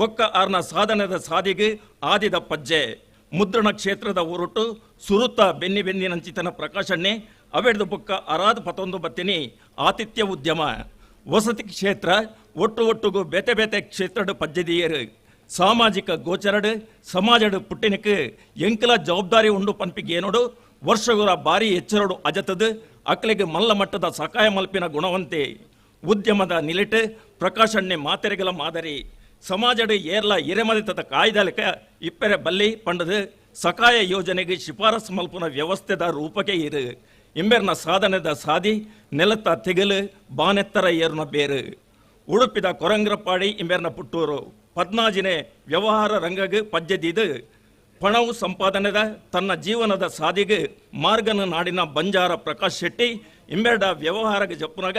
ಬೊಕ್ಕ ಆರ್ನ ಸಾಧನದ ಸಾದಿಗೆ ಆದಿದ ಪಜ್ಜೆ ಮುದ್ರಣ ಕ್ಷೇತ್ರದ ಊರುಟು ಸುರುತ ಬೆನ್ನಿ ಬೆನ್ನಿನಂಚಿತನ ಪ್ರಕಾಶಣ್ಣೆ ಅವೆಡ್ದು ಬೊಕ್ಕ ಅರಾದ ಪತೊಂದು ಬತ್ತಿನಿ ಆತಿಥ್ಯ ಉದ್ಯಮ ವಸತಿ ಕ್ಷೇತ್ರ ಒಟ್ಟು ಒಟ್ಟುಗು ಬೇತೆ ಬೇತೆ ಕ್ಷೇತ್ರಡು ಪಜ್ಜೆದಿಯರು ಸಾಮಾಜಿಕ ಗೋಚರಡು ಸಮಾಜಡು ಪುಟ್ಟಿನಕ್ಕೆ ಎಂಕಲ ಜವಾಬ್ದಾರಿ ಉಂಡು ಪನ್ಪಿಗೇನೋಡು ವರ್ಷಗುರ ಭಾರಿ ಎಚ್ಚರಡು ಅಜತದು ಅಕ್ಲೆಗೆ ಮಲ್ಲ ಮಟ್ಟದ ಸಕಾಯ ಮಲ್ಪಿನ ಗುಣವಂತೆ ಉದ್ಯಮದ ನಿಲಿಟು ಪ್ರಕಾಶಣ್ಣೆ ಮಾತೆರೆಗಲ ಮಾದರಿ ಸಮಾಜಡು ಏರ್ಲ ಎರೆಮದಿತದ ಕಾಯ್ದಲಕ ಇಪ್ಪೆರೆ ಬಲ್ಲಿ ಪಂಡದು ಸಕಾಯ ಯೋಜನೆಗೆ ಶಿಫಾರಸು ಮಲ್ಪುನ ವ್ಯವಸ್ಥೆದ ರೂಪಕ್ಕೆ ಇರು ಇಂಬೆರ್ನ ಸಾಧನೆದ ಸಾದಿ ನೆಲತ್ತ ತೆಗಲು ಬಾನೆತ್ತರ ಏರುನ ಬೇರು. ಉಡುಪಿದ ಕೊರಂಗ್ರಪಾಡಿ ಇಂಬೆರ್ನ ಪುಟ್ಟೂರು ಪದ್ನಾಜಿನೆ ವ್ಯವಹಾರ ರಂಗಗೆ ಪಜ್ಜೆದಿದು ಪಣವು ಸಂಪಾದನೆದ ತನ್ನ ಜೀವನದ ಸಾದಿಗೆ ಮಾರ್ಗನ ನಾಡಿನ ಬಂಜಾರ ಪ್ರಕಾಶ್ ಶೆಟ್ಟಿ ಇಂಬೆರ್ಡ ವ್ಯವಹಾರಕ್ಕೆ ಜಪ್ಪುನಗ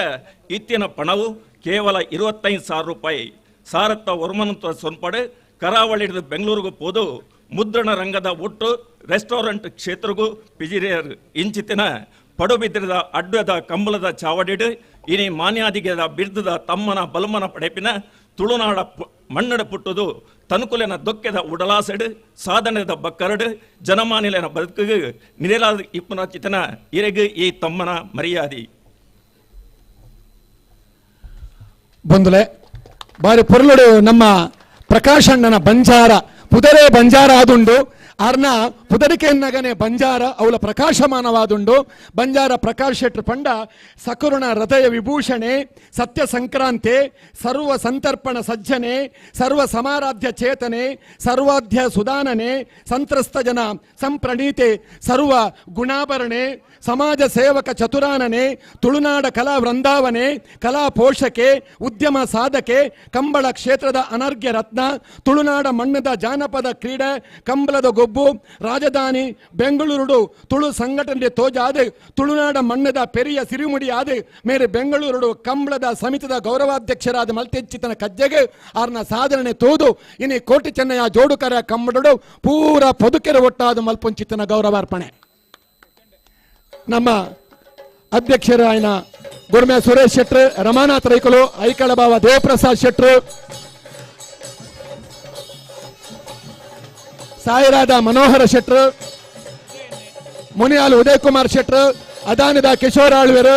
ಇತ್ತಿನ ಪಣವು ಕೇವಲ 25,000 ರೂಪಾಯಿ ಸಾರತ್ತ ಒರ್ಮನಂತ ಸೊನ್ಪಡೆ ಕರಾವಳಿ ಹಿಡಿದು ಬೆಂಗಳೂರಿಗೆ ಪೋದು ಮುದ್ರಣ ರಂಗದ ಒಟ್ಟು ರೆಸ್ಟೋರೆಂಟ್ ಕ್ಷೇತ್ರಗೂ ಪಿಜಿರಿಯರ್ ಇಂಚಿತಿನ ಪಡುಬಿದ್ರದ ಅಡ್ಡದ ಕಂಬಳದ ಚಾವಡಿಡು ಇನಿ ಮಾನ್ಯಾದಿಗೆದ ಬಿರ್ದದ ತಮ್ಮನ ಬಲಮನ ಪಡೆಪಿನ ತುಳುನಾಡ ಮಣ್ಣಡ ಪುಟ್ಟುದು ತನುಕುಲೆನ ದೊಕ್ಕೆದ ಉಡಲಾಸೆಡು ಸಾಧನೆದ ಬಕ್ಕರಡು ಜನಮಾನಿಲೆನ ಬದುಕಿಗೆ ನಿರೇಲಾದ ಇಪ್ಪನ ಚಿತನ ಇರೆಗು ಈ ತಮ್ಮನ ಮರ್ಯಾದಿ. ಬಂದುಲೆ ಬಾರಿ ಪೊರ್ಲುಡು ನಮ್ಮ ಪ್ರಕಾಶಣ್ಣನ ಬಂಜಾರ ಪುದರೆ ಬಂಜಾರ ಆದುಂಡು ಆರ್ನ ಪುದರಿಕೆಯನ್ನಗನೆ ಬಂಜಾರ ಅವಳ ಪ್ರಕಾಶಮಾನವಾದುಂಡು. ಬಂಜಾರ ಪ್ರಕಾಶ್ ಶೆಟ್ರು ಪಂಡ ಸಕರುಣ ಹೃದಯ ವಿಭೂಷಣೆ ಸತ್ಯ ಸಂಕ್ರಾಂತೆ ಸರ್ವ ಸಂತರ್ಪಣ ಸಜ್ಜನೆ ಸರ್ವ ಸಮಾರಾಧ್ಯ ಚೇತನೆ ಸರ್ವಾಧ್ಯ ಸುದಾನನೆ ಸಂತ್ರಸ್ತ ಜನ ಸಂಪ್ರಣೀತೆ ಸರ್ವ ಗುಣಾಭರಣೆ ಸಮಾಜ ಸೇವಕ ಚತುರಾನನೆ ತುಳುನಾಡ ಕಲಾ ವೃಂದಾವನೆ ಕಲಾ ಪೋಷಕೆ ಉದ್ಯಮ ಸಾಧಕೆ ಕಂಬಳ ಕ್ಷೇತ್ರದ ಅನರ್ಘ್ಯ ರತ್ನ ತುಳುನಾಡ ಮಣ್ಣದ ಜಾನಪದ ಕ್ರೀಡೆ ಕಂಬಳದ ಗೊಬ್ಬು ರಾಜಧಾನಿ ಬೆಂಗಳೂರು ತುಳು ಸಂಘಟನೆ ತೋಜಾದ ತುಳುನಾಡ ಮಣ್ಣದ ಪೆರಿಯ ಸಿರಿಮುಡಿಯಾದ ಮೇರೆ ಬೆಂಗಳೂರು ಕಂಬಳದ ಸಮಿತಿದ ಗೌರವಾಧ್ಯಕ್ಷರಾದ ಮಲ್ತೆಚ್ಚಿತನ ಕಜ್ಜೆಗೆ ಆರ್ನ ಸಾಧನೆ ತೋದು ಇನಿ ಕೋಟಿ ಚೆನ್ನಯ್ಯ ಜೋಡುಕರ ಕಂಬಳಡು ಪೂರ ಪದುಕೆರೆ ಒಟ್ಟಾದ ಮಲ್ಪುಂಚಿತನ ಗೌರವಾರ್ಪಣೆ. ನಮ್ಮ ಅಧ್ಯಕ್ಷರಾಯನ ಗುರ್ಮೆ ಸುರೇಶ್ ಶೆಟ್ರು, ರಮಾನಾಥ್ ರೈಕಲು, ಐಕಳ ಬಾವ ದೇವಪ್ರಸಾದ್ ಶೆಟ್ರು, ಸಾಯಿರಾದ ಮನೋಹರ ಶೆಟ್ರು, ಮುನಿಯಾಲ್ ಉದಯ್ ಕುಮಾರ್ ಶೆಟ್ರು, ಅದಾನಿದ ಕಿಶೋರ್ ಆಳ್ವೆರು,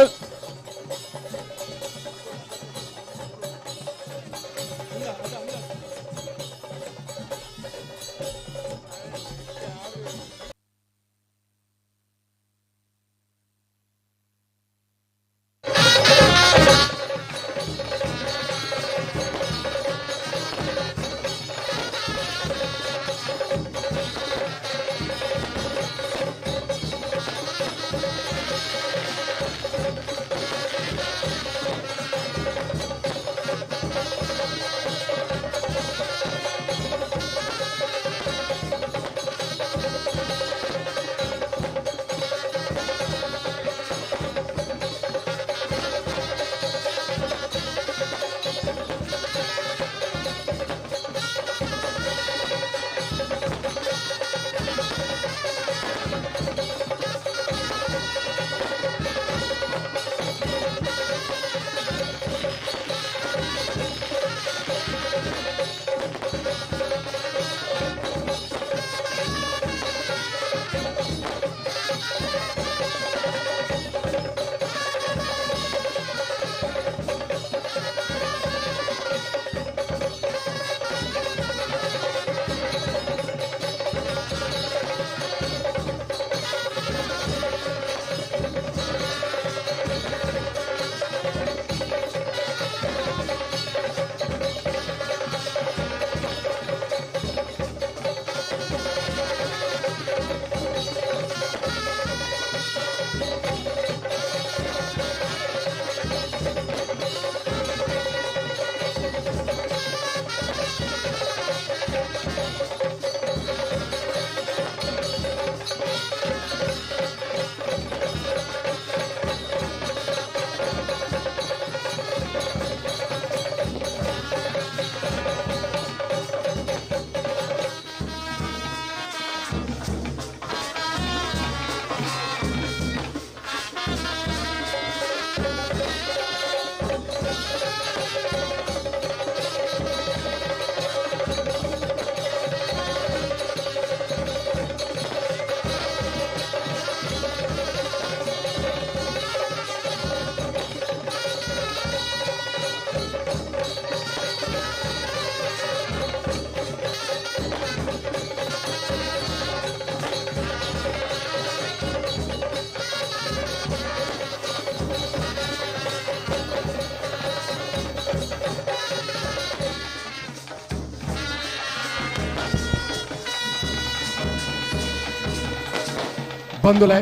ಬಂದುಲೆ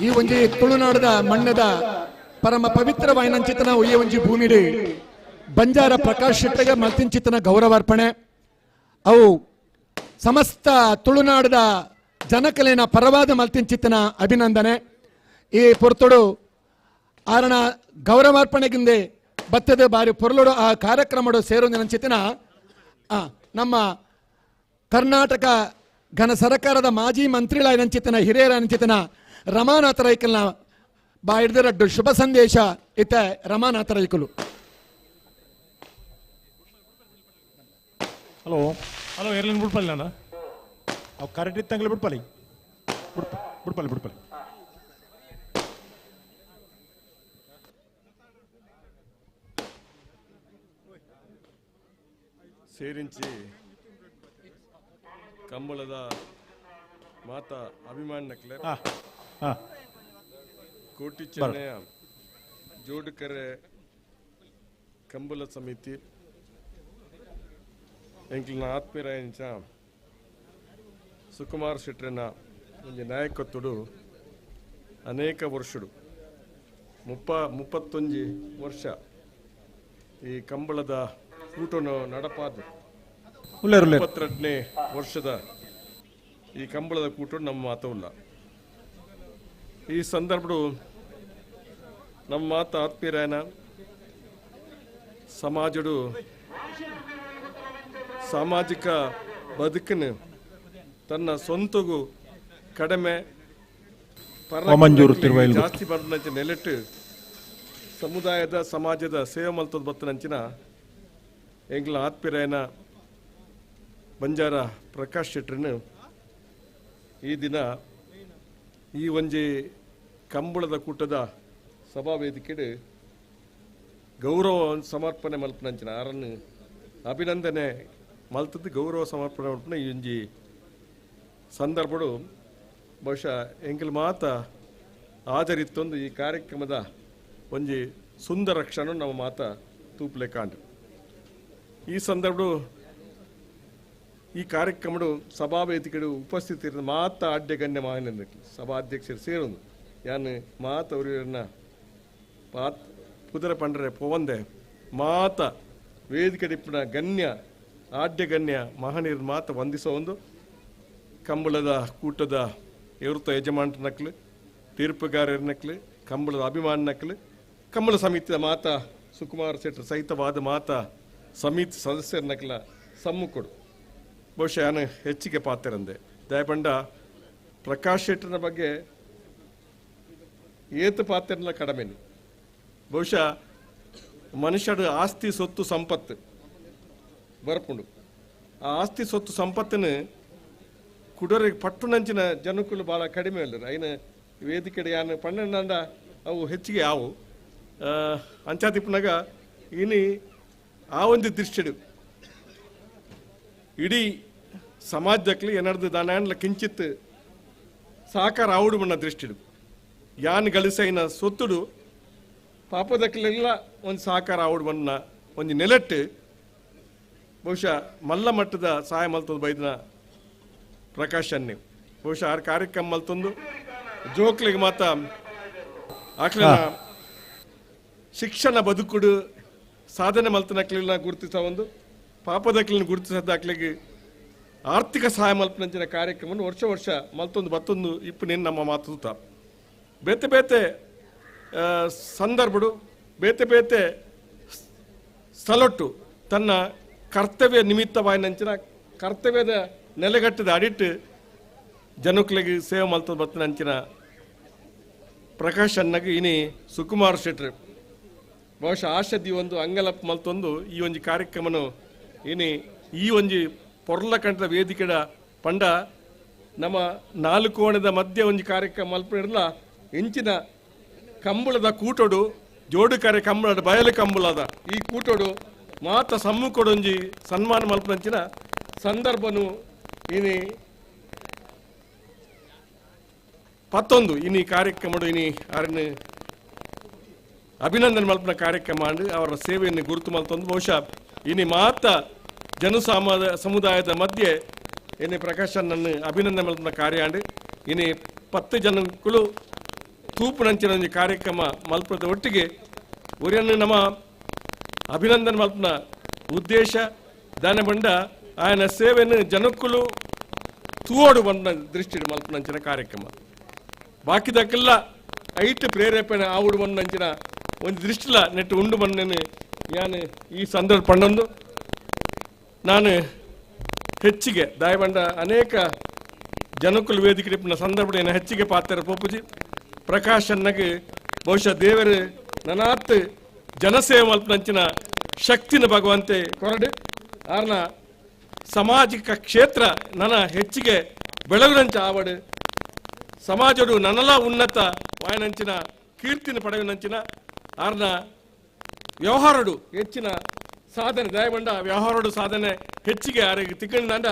ಈ ಒಂಜಿ ತುಳುನಾಡದ ಮಣ್ಣದ ಪರಮ ಪವಿತ್ರವಾಯಿನಂಚಿತನ ಈ ಒಂಜಿ ಭೂಮಿಡಿ ಬಂಜಾರ ಪ್ರಕಾಶ್ ಶೆಟ್ಟಿಗೆ ಮಲ್ತಿಂಚಿತನ ಗೌರವಾರ್ಪಣೆ ಅವು ಸಮಸ್ತ ತುಳುನಾಡದ ಜನಕಲೆನ ಪರವಾದ ಮಲ್ತಿಂಚಿತನ ಅಭಿನಂದನೆ. ಈ ಪೊರ್ತುಡು ಆರಣ ಗೌರವಾರ್ಪಣೆಗಿಂದೆ ಬತ್ತದ ಬಾರಿ ಪೊರ್ಲುಡು ಆ ಕಾರ್ಯಕ್ರಮಡು ಸೇರುವಂಚಿತನ ನಮ್ಮ ಕರ್ನಾಟಕ ಘನ ಸರ್ಕಾರದ ಮಾಜಿ ಮಂತ್ರಿಗಳಾದಂಚಿತನ ಹಿರಿಯರಂಚಿತನ ರಮಾನಾಥ ರೈಕಲ್ನ ಬಾ ಹಿಡ್ದಿರಡ್ಡು ಶುಭ ಸಂದೇಶ ಇತ್ತ ರಮಾನಾಥ ರೈಕಲು. ಹಲೋ ಹಲೋ ಎರ್ಲಿನ್ ಬುಡ್ಪಲ್ಲಿ ನಾನು ಅವು ಕರೆಕ್ಟ್ ಇತ್ತಂಗ್ಲೆ ಬಿಡ್ಪಲ್ಲಿ ಬಿಡ್ಪಲ್ಲಿ ಬಿಡ್ಪಲ್ಲಿ. ಸೇರಿಂಚಿ ಕಂಬಳದ ಮಾತಾ ಅಭಿಮಾನಕ್ಲೆ ಕೋಟಿ ಚೆನ್ನಯ ಜೋಡುಕರೆ ಕಂಬಳ ಸಮಿತಿ ಎಂಕ್ಲಿನ ಆತ್ಮೀಯರಾಯಂಚ ಸುಕುಮಾರ್ ಶೆಟ್ರನ ಒಂಜಿ ನಾಯಕತ್ವಡು ಅನೇಕ ವರ್ಷಡು 31 ವರ್ಷ ಈ ಕಂಬಳದ ಕೂಟನು ನಡಪಾದ 32ನೇ ವರ್ಷದ ಈ ಕಂಬಳದ ಕೂಟ ನಮ್ಮ ಮಾತವಲ್ಲ. ಈ ಸಂದರ್ಭಡು ನಮ್ಮ ಮಾತ ಆತ್ಮೀಯರಾಯನ ಸಮಾಜಡು ಸಾಮಾಜಿಕ ಬದುಕನ್ನು ತನ್ನ ಸ್ವಂತಗೂ ಕಡಿಮೆ ಜಾಸ್ತಿ ಬಂದಂಚ ನೆಲೆಟ್ಟು ಸಮುದಾಯದ ಸಮಾಜದ ಸೇವೆ ಮಲ್ತದ ಬತ್ತನಂಚಿನ ಎಂಗ್ಲ ಆತ್ಮೀಯರಾಯನ ಬಂಜಾರ ಪ್ರಕಾಶ್ ಶೆಟ್ಟರನ್ನು ಈ ದಿನ ಈ ಒಂಜಿ ಕಂಬಳದ ಕೂಟದ ಸಭಾವೇದಿಕೆಡು ಗೌರವ ಸಮರ್ಪಣೆ ಮಲ್ಪನಂಚಿನ ಆರನ್ನು ಅಭಿನಂದನೆ ಮಲ್ತದ್ದು ಗೌರವ ಸಮರ್ಪಣೆ ಮಲ್ಪನ ಈ ಒಂಜಿ ಸಂದರ್ಭಡು ಬಹುಶಃ ಎಂಕಲ್ ಮಾತ ಆಧರಿತ್ತೊಂದು ಈ ಕಾರ್ಯಕ್ರಮದ ಒಂಜಿ ಸುಂದರ ಕ್ಷಣ ನಮ್ಮ ಮಾತ ತೂಪ್ಲೆ ಕಾಂಡು. ಈ ಸಂದರ್ಭಡು ಈ ಕಾರ್ಯಕ್ರಮಡು ಸಭಾವೇದಿಕೆಡು ಉಪಸ್ಥಿತಿರುವ ಮಾತ ಅಡ್ಡ ಗಣ್ಯ ಮಾನ್ಯ ಸಭಾಧ್ಯಕ್ಷರು ಸೇರೋದು ಯಾನ್ ಮಾತ ಅವರನ್ನ ಪಾತ್ ಕುದುರೆ ಪಂಡ್ರೆ ಪೋವಂದೆ ಮಾತ ವೇದಿಕೆ ಡಿಪ್ಪನ ಗಣ್ಯ ಆಡ್ಯ ಗಣ್ಯ ಮಹನೀಯರ ಮಾತ ವಂದಿಸೋ ಒಂದು ಕಂಬಳದ ಕೂಟದ ಎವೃತ್ತ ಯಜಮಾನರ ನಕ್ಲು ತೀರ್ಪುಗಾರರ ನಕ್ಲು ಕಂಬಳದ ಅಭಿಮಾನ ನಕ್ಲು ಕಂಬಳ ಸಮಿತಿಯ ಮಾತ ಸುಕುಮಾರ್ ಶೆಟ್ಟರ್ ಸಹಿತವಾದ ಮಾತ ಸಮಿತಿ ಸದಸ್ಯರ ನಕ್ಲ ಸಮ್ಮುಖಡು ಬಹುಶಃ ನಾನು ಹೆಚ್ಚಿಗೆ ಪಾತ್ರರಂದೆ ದಯಪಂಡ ಪ್ರಕಾಶ್ ಶೆಟ್ಟರ್ನ ಬಗ್ಗೆ ಏತು ಪಾತ್ರನ ಕಡಿಮೆನು. ಬಹುಶಃ ಮನುಷ್ಯರ ಆಸ್ತಿ ಸೊತ್ತು ಸಂಪತ್ತು ಬರ್ಪುಂಡು ಆ ಆಸ್ತಿ ಸೊತ್ತು ಸಂಪತ್ತನ್ನು ಕುಡೋರಿಗೆ ಪಟ್ಟುನಂಚಿನ ಜನಕ್ಕೂ ಭಾಳ ಕಡಿಮೆ ಅಲ್ಲ ಐನ ವೇದಿಕೆ ಯಾನು ಪನ್ನೊಂಡ ಅವು ಹೆಚ್ಚಿಗೆ ಯಾವು ಅಂಚಾತಿಪ್ಪನಾಗ ಇನಿ ಆ ಒಂದು ದೃಷ್ಟಿಡು ಇಡೀ ಸಮಾಜದಲ್ಲಿ ಏನಾರ್ದು ದಾನ ಕಿಂಚಿತ್ ಸಾಕಾರ ಆವುಡು ಮಣ್ಣ ದೃಷ್ಟಿಡು ಯಾನ್ ಗಳಿಸೈನ ಸೊತ್ತುಡು ಪಾಪದಕ್ಲೆಲ್ಲ ಒಂದು ಸಾಕಾರ ಆವುಡು ಮಣ್ಣ ಒಂದು ನೆಲೆಟ್ಟು ಬಹುಶಃ ಮಲ್ಲ ಮಟ್ಟದ ಸಹಾಯ ಮಲ್ತದ ಬೈದನ ಪ್ರಕಾಶ್ ಅನ್ನಿ ಬಹುಶಃ ಆರ್ ಕಾರ್ಯಕ್ರಮ ಮಲ್ತೊಂದು ಜೋಕ್ಲಿಗೆ ಮಾತ ಆಕ್ಲಿನ ಶಿಕ್ಷಣ ಬದುಕುಡು ಸಾಧನೆ ಮಲ್ತನಕ್ಲಿನ ಗುರುತಿಸ ಒಂದು ಪಾಪದಕ್ಲಿನ ಗುರುತಿಸದಾಕ್ಲಿಗೆ ಆರ್ಥಿಕ ಸಹಾಯ ಮಲ್ಪನಂಚಿನ ಕಾರ್ಯಕ್ರಮವನ್ನು ವರ್ಷ ವರ್ಷ ಮಲ್ತೊಂದು ಬತ್ತೊಂದು ಇಪ್ಪು ನಿನ್ನ ನಮ್ಮ ಮಾತು ಬೇತೆ ಬೇತೆ ಸಂದರ್ಭಡು ಬೇತೆ ಬೇತೆ ಸ್ಥಳೊಟ್ಟು ತನ್ನ ಕರ್ತವ್ಯ ನಿಮಿತ್ತವಾಯಿನಂಚಿನ ಕರ್ತವ್ಯದ ನೆಲೆಗಟ್ಟದ ಅಡಿಟ್ಟು ಜನಕ್ಲಿಗೆ ಸೇವೆ ಮಲ್ತದ ಬತ್ತನಂಚಿನ ಪ್ರಕಾಶ್ ಅಣ್ಣಗೆ ಇನಿ ಸುಕುಮಾರ್ ಶೆಟ್ರು ಬಹುಶಃ ಆಶದಿ ಒಂದು ಅಂಗಲಪ್ ಮಲ್ತೊಂದು ಈ ಒಂಜಿ ಕಾರ್ಯಕ್ರಮನು ಇನಿ ಈ ಒಂಜಿ ಪೊರ್ಲಕಂಠದ ವೇದಿಕೆಡ ಪಂಡ ನಮ್ಮ ನಾಲ್ಕು ಕೋಣದ ಮಧ್ಯೆ ಒಂಜಿ ಕಾರ್ಯಕ್ರಮ ಮಲ್ಪಿಡಲ ಇಂಚಿನ ಕಂಬಳದ ಕೂಟೋಡು ಜೋಡುಕರೆ ಕಂಬಳದ ಬಯಲು ಕಂಬಳದ ಈ ಕೂಟೋಡು ಮಾತ ಸಮ್ಮುಖಡೊಂಜಿ ಸನ್ಮಾನ ಮಲ್ಪನಂಚಿನ ಸಂದರ್ಭನು ಇನಿ ಪತ್ತೊಂದು ಇನಿ ಕಾರ್ಯಕ್ರಮಡು ಇನಿ ಅರಣ್ಯ ಅಭಿನಂದನೆ ಮಲ್ಪನ ಕಾರ್ಯಕ್ರಮ ಅವರ ಸೇವೆಯನ್ನು ಗುರುತು ಮಲ್ತೊಂದು ಬಹುಶಃ ಇನಿ ಮಾತ ಜನಸಾಮ ಸಮುದಾಯದ ಮಧ್ಯೆ ಎನ್ನೆ ಪ್ರಕಾಶ್ ನನ್ನ ಅಭಿನಂದನೆ ಮಲ್ಪನ ಕಾರ್ಯ ಇನಿ 10 ಜನಕ್ಕೂ ತೂಪುನಂಚಿನ ಒಂಜಿ ಕಾರ್ಯಕ್ರಮ ಮಲ್ಪದ ಒಟ್ಟಿಗೆ ಒರಿಯನ್ನು ನಮ್ಮ ಅಭಿನಂದನೆ ಮಲ್ಪನ ಉದ್ದೇಶ ದಾನ ಬಂಡ ಆಯನ ಸೇವೆಯನ್ನು ಜನಕ್ಕೂ ತೂವೋಡು ಬಂದ ದೃಷ್ಟಿ ಮಲ್ಪನಂಚಿನ ಕಾರ್ಯಕ್ರಮ ಬಾಕಿದಕ್ಕೆಲ್ಲ ಐಟ್ ಪ್ರೇರೇಪಣೆ ಆವುಡು ಬಂದಂಚಿನ ಒಂದು ದೃಷ್ಟಿಲ ನೆಟ್ಟು ಉಂಡು ಬಂದೇನೆ ಯಾನು ಈ ಸಂದರ್ಭ ಪಂಡೊಂದು ನಾನು ಹೆಚ್ಚಿಗೆ ದಾಯಬಂಡ ಅನೇಕ ಜನಕುಲ ವೇದಿಕೆ ಸಂದರ್ಭ ಏನು ಹೆಚ್ಚಿಗೆ ಪಾತ್ರ ಪೋಪುಜಿ ಪ್ರಕಾಶ್ ಅನ್ನಗೆ ಬಹುಶಃ ದೇವರು ನನಾತ್ ಜನಸೇವೆ ಮಲ್ಪನಂಚಿನ ಶಕ್ತಿನ ಭಗವಂತೆ ಕೊರಡು ಆರ್ನ ಸಾಮಾಜಿಕ ಕ್ಷೇತ್ರ ನನ್ನ ಹೆಚ್ಚಿಗೆ ಬೆಳಗುನಂಚ ಆವಡು ಸಮಾಜಡು ನನಲ ಉನ್ನತ ವಾಯನಂಚಿನ ಕೀರ್ತಿನ ಪಡೆಯುನಂಚಿನ ಆರ್ನ ವ್ಯವಹಾರಡು ಹೆಚ್ಚಿನ ಸಾಧನೆ ದಯಬಂಡ ವ್ಯವಹಾರಡು ಸಾಧನೆ ಹೆಚ್ಚಿಗೆ ಆರೋಗ್ಯ ತಿಕ್ಕಂಡ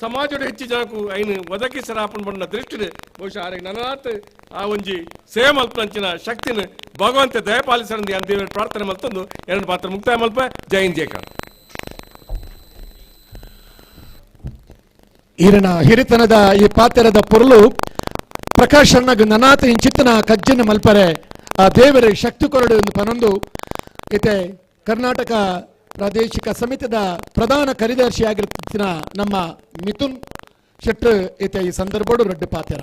ಸಮಾಜಡು ಹೆಚ್ಚು ಜನಕ್ಕೂ ಐನು ಒದಗಿಸರಾಪನ್ ಬಣ್ಣ ದೃಷ್ಟಿ ಬಹುಶಃ ಆರೋಗ್ಯ ನನಾತ್ ಆ ಒಂಜಿ ಸೇವೆ ಮಲ್ಪನಂಚಿನ ಶಕ್ತಿನ ಭಗವಂತ ದಯಪಾಲಿಸರಂದು ಅಂತ ದೇವರ ಪ್ರಾರ್ಥನೆ ಮಲ್ತಂದು ಎರಡು ಪಾತ್ರ ಮುಕ್ತಾಯ ಮಲ್ಪ ಜೈ ಹಿಂದ್ ಜೈ ಕನ್ನಡ. ಈರನ ಹಿರಿತನದ ಈ ಪಾತ್ರದ ಪೊರಲು ಪ್ರಕಾಶ್ ಅಣ್ಣಗ್ ನನಾತ ಇಂಚಿತ್ತನ ಕಜ್ಜಿನ ಮಲ್ಪರೆ ಆ ದೇವರ ಶಕ್ತಿ ಕೊರಡು ಎಂದು ಪನೊಂದು ಇತೆ ಕರ್ನಾಟಕ ಪ್ರಾದೇಶಿಕ ಸಮಿತಿದ ಪ್ರಧಾನ ಕಾರ್ಯದರ್ಶಿಯಾಗಿರ್ತಿನ ನಮ್ಮ ಮಿಥುನ್ ಶೆಟ್ಟರ್ ಇತೆ ಈ ಸಂದರ್ಭಡು ರಡ್ಡು ಪಾತೆರ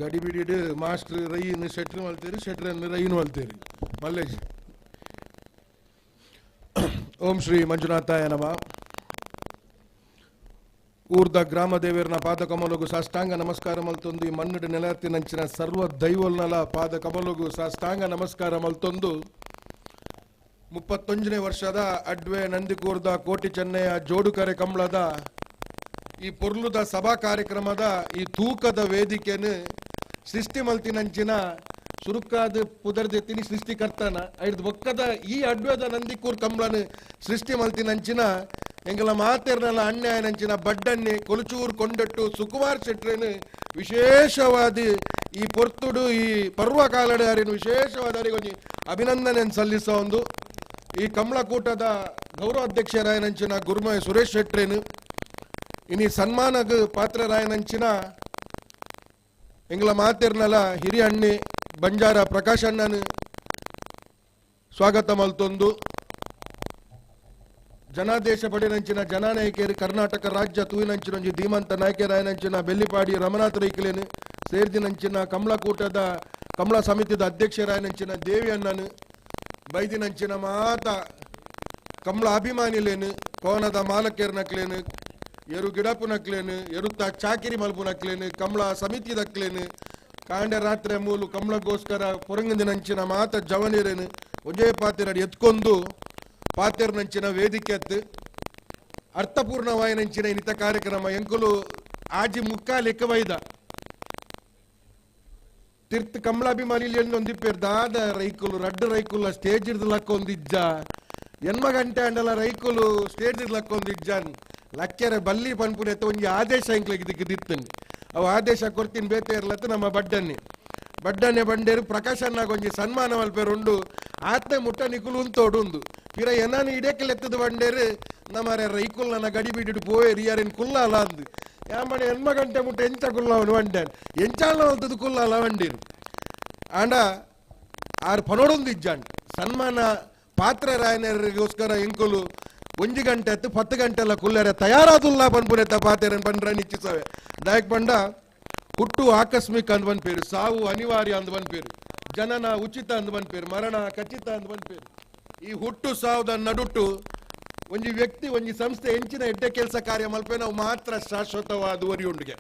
ಗಡಿಬಿಡಿಡು ಮಾಸ್ಟರ್ ರೈನ್ ಶೆಟ್ರ್ ಮಲ್ತೇರಿ ಶೆಟ್ರನ್ನು ರೈನ್ ಮಲ್ತೇರಿ ಮಲ್ಲೇಜ್. ಓಂ ಶ್ರೀ ಮಂಜುನಾಥಾಯ ನಮಃ. ಊರ್ದ ಗ್ರಾಮ ದೇವರನ ಪಾದ ಕಮಲಗು ಸಾಷ್ಟಾಂಗ ನಮಸ್ಕಾರ ಮಲ್ತೊಂದು ಈ ಮಣ್ಣುಡು ನೆಲತ್ತಿನಂಚಿನ ಸರ್ವ ದೈವಲ್ನಲ ಪಾದ ಕಮಲಗು ಸಾಷ್ಟಾಂಗ ನಮಸ್ಕಾರ ಮಲ್ತೊಂದು 31ನೇ ವರ್ಷದ ಅಡ್ವೆ ನಂದಿಕೂರ್ದ ಕೋಟಿ ಚೆನ್ನಯ್ಯ ಜೋಡುಕರೆ ಕಂಬಳದ ಈ ಪೊರ್ಲುದ ಸಭಾ ಕಾರ್ಯಕ್ರಮದ ಈ ತೂಕದ ವೇದಿಕೆಯನ್ನು ಸೃಷ್ಟಿ ಮಲ್ತಿನಂಚಿನ ಸುರುಕಾದ ಪುದರ್ದೆತ್ತಿನಿ ಸೃಷ್ಟಿಕರ್ತನ ಐದು ಬೊಕ್ಕದ ಈ ಅಡ್ವೆದ ನಂದಿಕೂರ್ ಕಂಬಳನ ಸೃಷ್ಟಿ ಮಲ್ತಿನಂಚಿನ ಎಂಗಲ ಮಾತೆರ್ನಲ ಅನ್ಯಾಯನಂಚಿನ ಬಡ್ಡನ್ನಿ ಕೊಲಚೂರು ಕೊಂಡಟ್ಟು ಸುಕುಮಾರ್ ಶೆಟ್ರನು ವಿಶೇಷವಾದ ಈ ಪೊರ್ತುಡು ಈ ಪರ್ವ ಕಾಲಡಾರಿನ ವಿಶೇಷವಾದ ಒಂಜಿ ಅಭಿನಂದನೆ ಸಲ್ಲಿಸ ಒಂದು ಈ ಕಮಲಕೂಟದ ಗೌರವಾಧ್ಯಕ್ಷರಾಯನಂಚಿನ ಗುರುಮಯ ಸುರೇಶ್ ಶೆಟ್ರೇನು ಇನಿ ಸನ್ಮಾನಗ ಪಾತ್ರರಾಯನಂಚಿನ ಎಂಗಲ ಮಾತೆರ್ನಲ ಹಿರಿಯ ಅಣ್ಣಿ ಬಂಜಾರ ಪ್ರಕಾಶ್ ಅಣ್ಣನು ಸ್ವಾಗತ ಮಲ್ತೊಂದು ಜನಾದೇಶ ಪಡೆನಂಚಿನ ಜನಾನಾಯಕರು ಕರ್ನಾಟಕ ರಾಜ್ಯ ತೂಯಿನಂಚಿನ ಒಂಜಿ ಧೀಮಂತ ನಾಯಕರಾಯನಂಚಿನ ಬೆಲ್ಲಿಪಾಡಿ ರಮನಾಥ ರೈಕಲೇನು ಸೇರ್ದಿನಂಚಿನ ಕಮಲಕೂಟದ ಕಮಲ ಸಮಿತಿದ ಅಧ್ಯಕ್ಷರಾಯನಂಚಿನ ದೇವಿ ಅಣ್ಣನು ಬೈದಿನಂಚಿನ ಮಾತ ಕಮಲ ಅಭಿಮಾನಿಲೇನು ಕೋನದ ಮಾಲಕೇರ್ನಕ್ಲೇನು ಎರು ಗಿಡಪುನಕ್ಲೇನು ಎರುತ್ತ ಚಾಕಿರಿ ಮಲ್ಪುನಕ್ಲೇನು ಕಮಲ ಸಮಿತಿದಕ್ಲೇನು ಕಾಂಡೆ ರಾತ್ರಿ ಮೂಲು ಕಮಲಗೋಸ್ಕರ ಪೊರಂಗದಿನಂಚಿನ ಮಾತ ಜವನಿರೇನು ಒಂಜೇ ಪಾತಿರಡಿ ಎತ್ಕೊಂಡು ಪಾತೆರ್ನಂಚಿನ ವೇದಿಕೆ ಅತ್ತು ಅರ್ಥಪೂರ್ಣವಾಯಿನಂಚಿನ ಇನ್ನಿತ ಕಾರ್ಯಕ್ರಮ ಎಂಕುಲು ಆಜಿ ಮುಕ್ಕಾಲೆಕ್ಕ ಬೈದ ತಿರ್ತ್ ಕಮಲಾಭಿಮಾನಿಲಿ ಒಂದಿಪ್ಪೇರ್ ದಾದ ರೈಕುಲು ರಡ್ಡು ರೈಕುಲ ಸ್ಟೇಜ್ ಹಿಡ್ದು ಲಕ್ಕೊಂದಿಜ್ಜ ಎನ್ಮ ಗಂಟೆ ಅಂಡಲ ರೈಕುಲು ಸ್ಟೇಜ್ ಹಿಡ್ದು ಲಕ್ಕೊಂದಿಜ್ಜ ಲಕ್ಕೆರೆ ಬಲ್ಲಿ ಪನ್ಪುನೆತ್ತ ಒಂಜಿ ಆದೇಶ ಎಂಕ್ಲೆಗ್ ದಿಕ್ಕದಿತ್ತಂಗೆ ಅವು ಆದೇಶ ಕೊರ್ತಿನ ಬೇತೆ ಇರ್ಲತ್ತ ನಮ್ಮ ಬಡ್ಡನ್ನಿ ಬಡ್ಡನ್ನೆ ಬಂಡೇರು ಪ್ರಕಾಶನ್ನಾಗ ಒಂಜಿ ಸನ್ಮಾನ ಮಲ್ಪೇರುಂಡು ಆತ್ನೆ ಮುಟ್ಟ ನಿಕುಲು ಉಂತೋಡುಂದು ಪಿರ ಎನಾನು ಇಡೇಕಲೆತ್ತದ ಬಂಡೇರು ನಮ್ಮರೆ ರೈಕುಲ್ ನನ್ನ ಗಡಿ ಬಿಡಿಡು ಪೋಯೇರು ಯಾರೇನು ಕುಲ್ಲಾಲ ಅಂದು ಯಾಮನೆ ಎನ್ಮ ಗಂಟೆ ಮುಟ್ಟ ಎಂಚ ಕುಲ್ಲವನು వండాను ಎಂಚಾಲ ಮಲ್ತದ ಕುಲ್ಲಾಲ వండిರು ಆಂಡ ಆರು ಪನೋಡೊಂದು ಇಜ್ಜಾಂಡ್ ಸನ್ಮಾನ ಪಾತ್ರರಾಯನರಿಗೋಸ್ಕರ ಎಂಕುಲು ಒಂಜಿ ಗಂಟೆ ಅತ್ತು 10 ಗಂಟೆಲ್ಲ ಕುಲ್ಲರೆ ತಯಾರಾದುಲ್ಲ ಪನ್ಪುನೆತ್ತ ಪಾತೆರನ್ ಪಂಡ್ರ ನಿಚ್ಚಿಸವೆ ದಾಯಕ್ ಪಂಡ ಹುಟ್ಟು ಆಕಸ್ಮಿಕ ಅಂದ್ ಬಂದ್ ಪೇರು, ಸಾವು ಅನಿವಾರ್ಯ ಅಂದ್ ಬಂದ್ ಪೇರು, ಜನನ ಉಚಿತ ಅಂದ್ ಬಂದ್ ಪೇರು, ಮರಣ ಖಚಿತ ಅಂದ್ ಬಂದ್ ಪೇರು. ಈ ಹುಟ್ಟು ಸಾವುದ ನಡುಟ್ಟು ಒಂಜಿ ವ್ಯಕ್ತಿ ಒಂಜಿ ಸಂಸ್ಥೆ ಹೆಂಚಿನ ಎಡ್ಡೆ ಕೆಲಸ ಕಾರ್ಯ ಮಲ್ಪೆ ನಾವು ಮಾತ್ರ ಶಾಶ್ವತವಾದ ಒರಿಯುಂಡಿಗೆ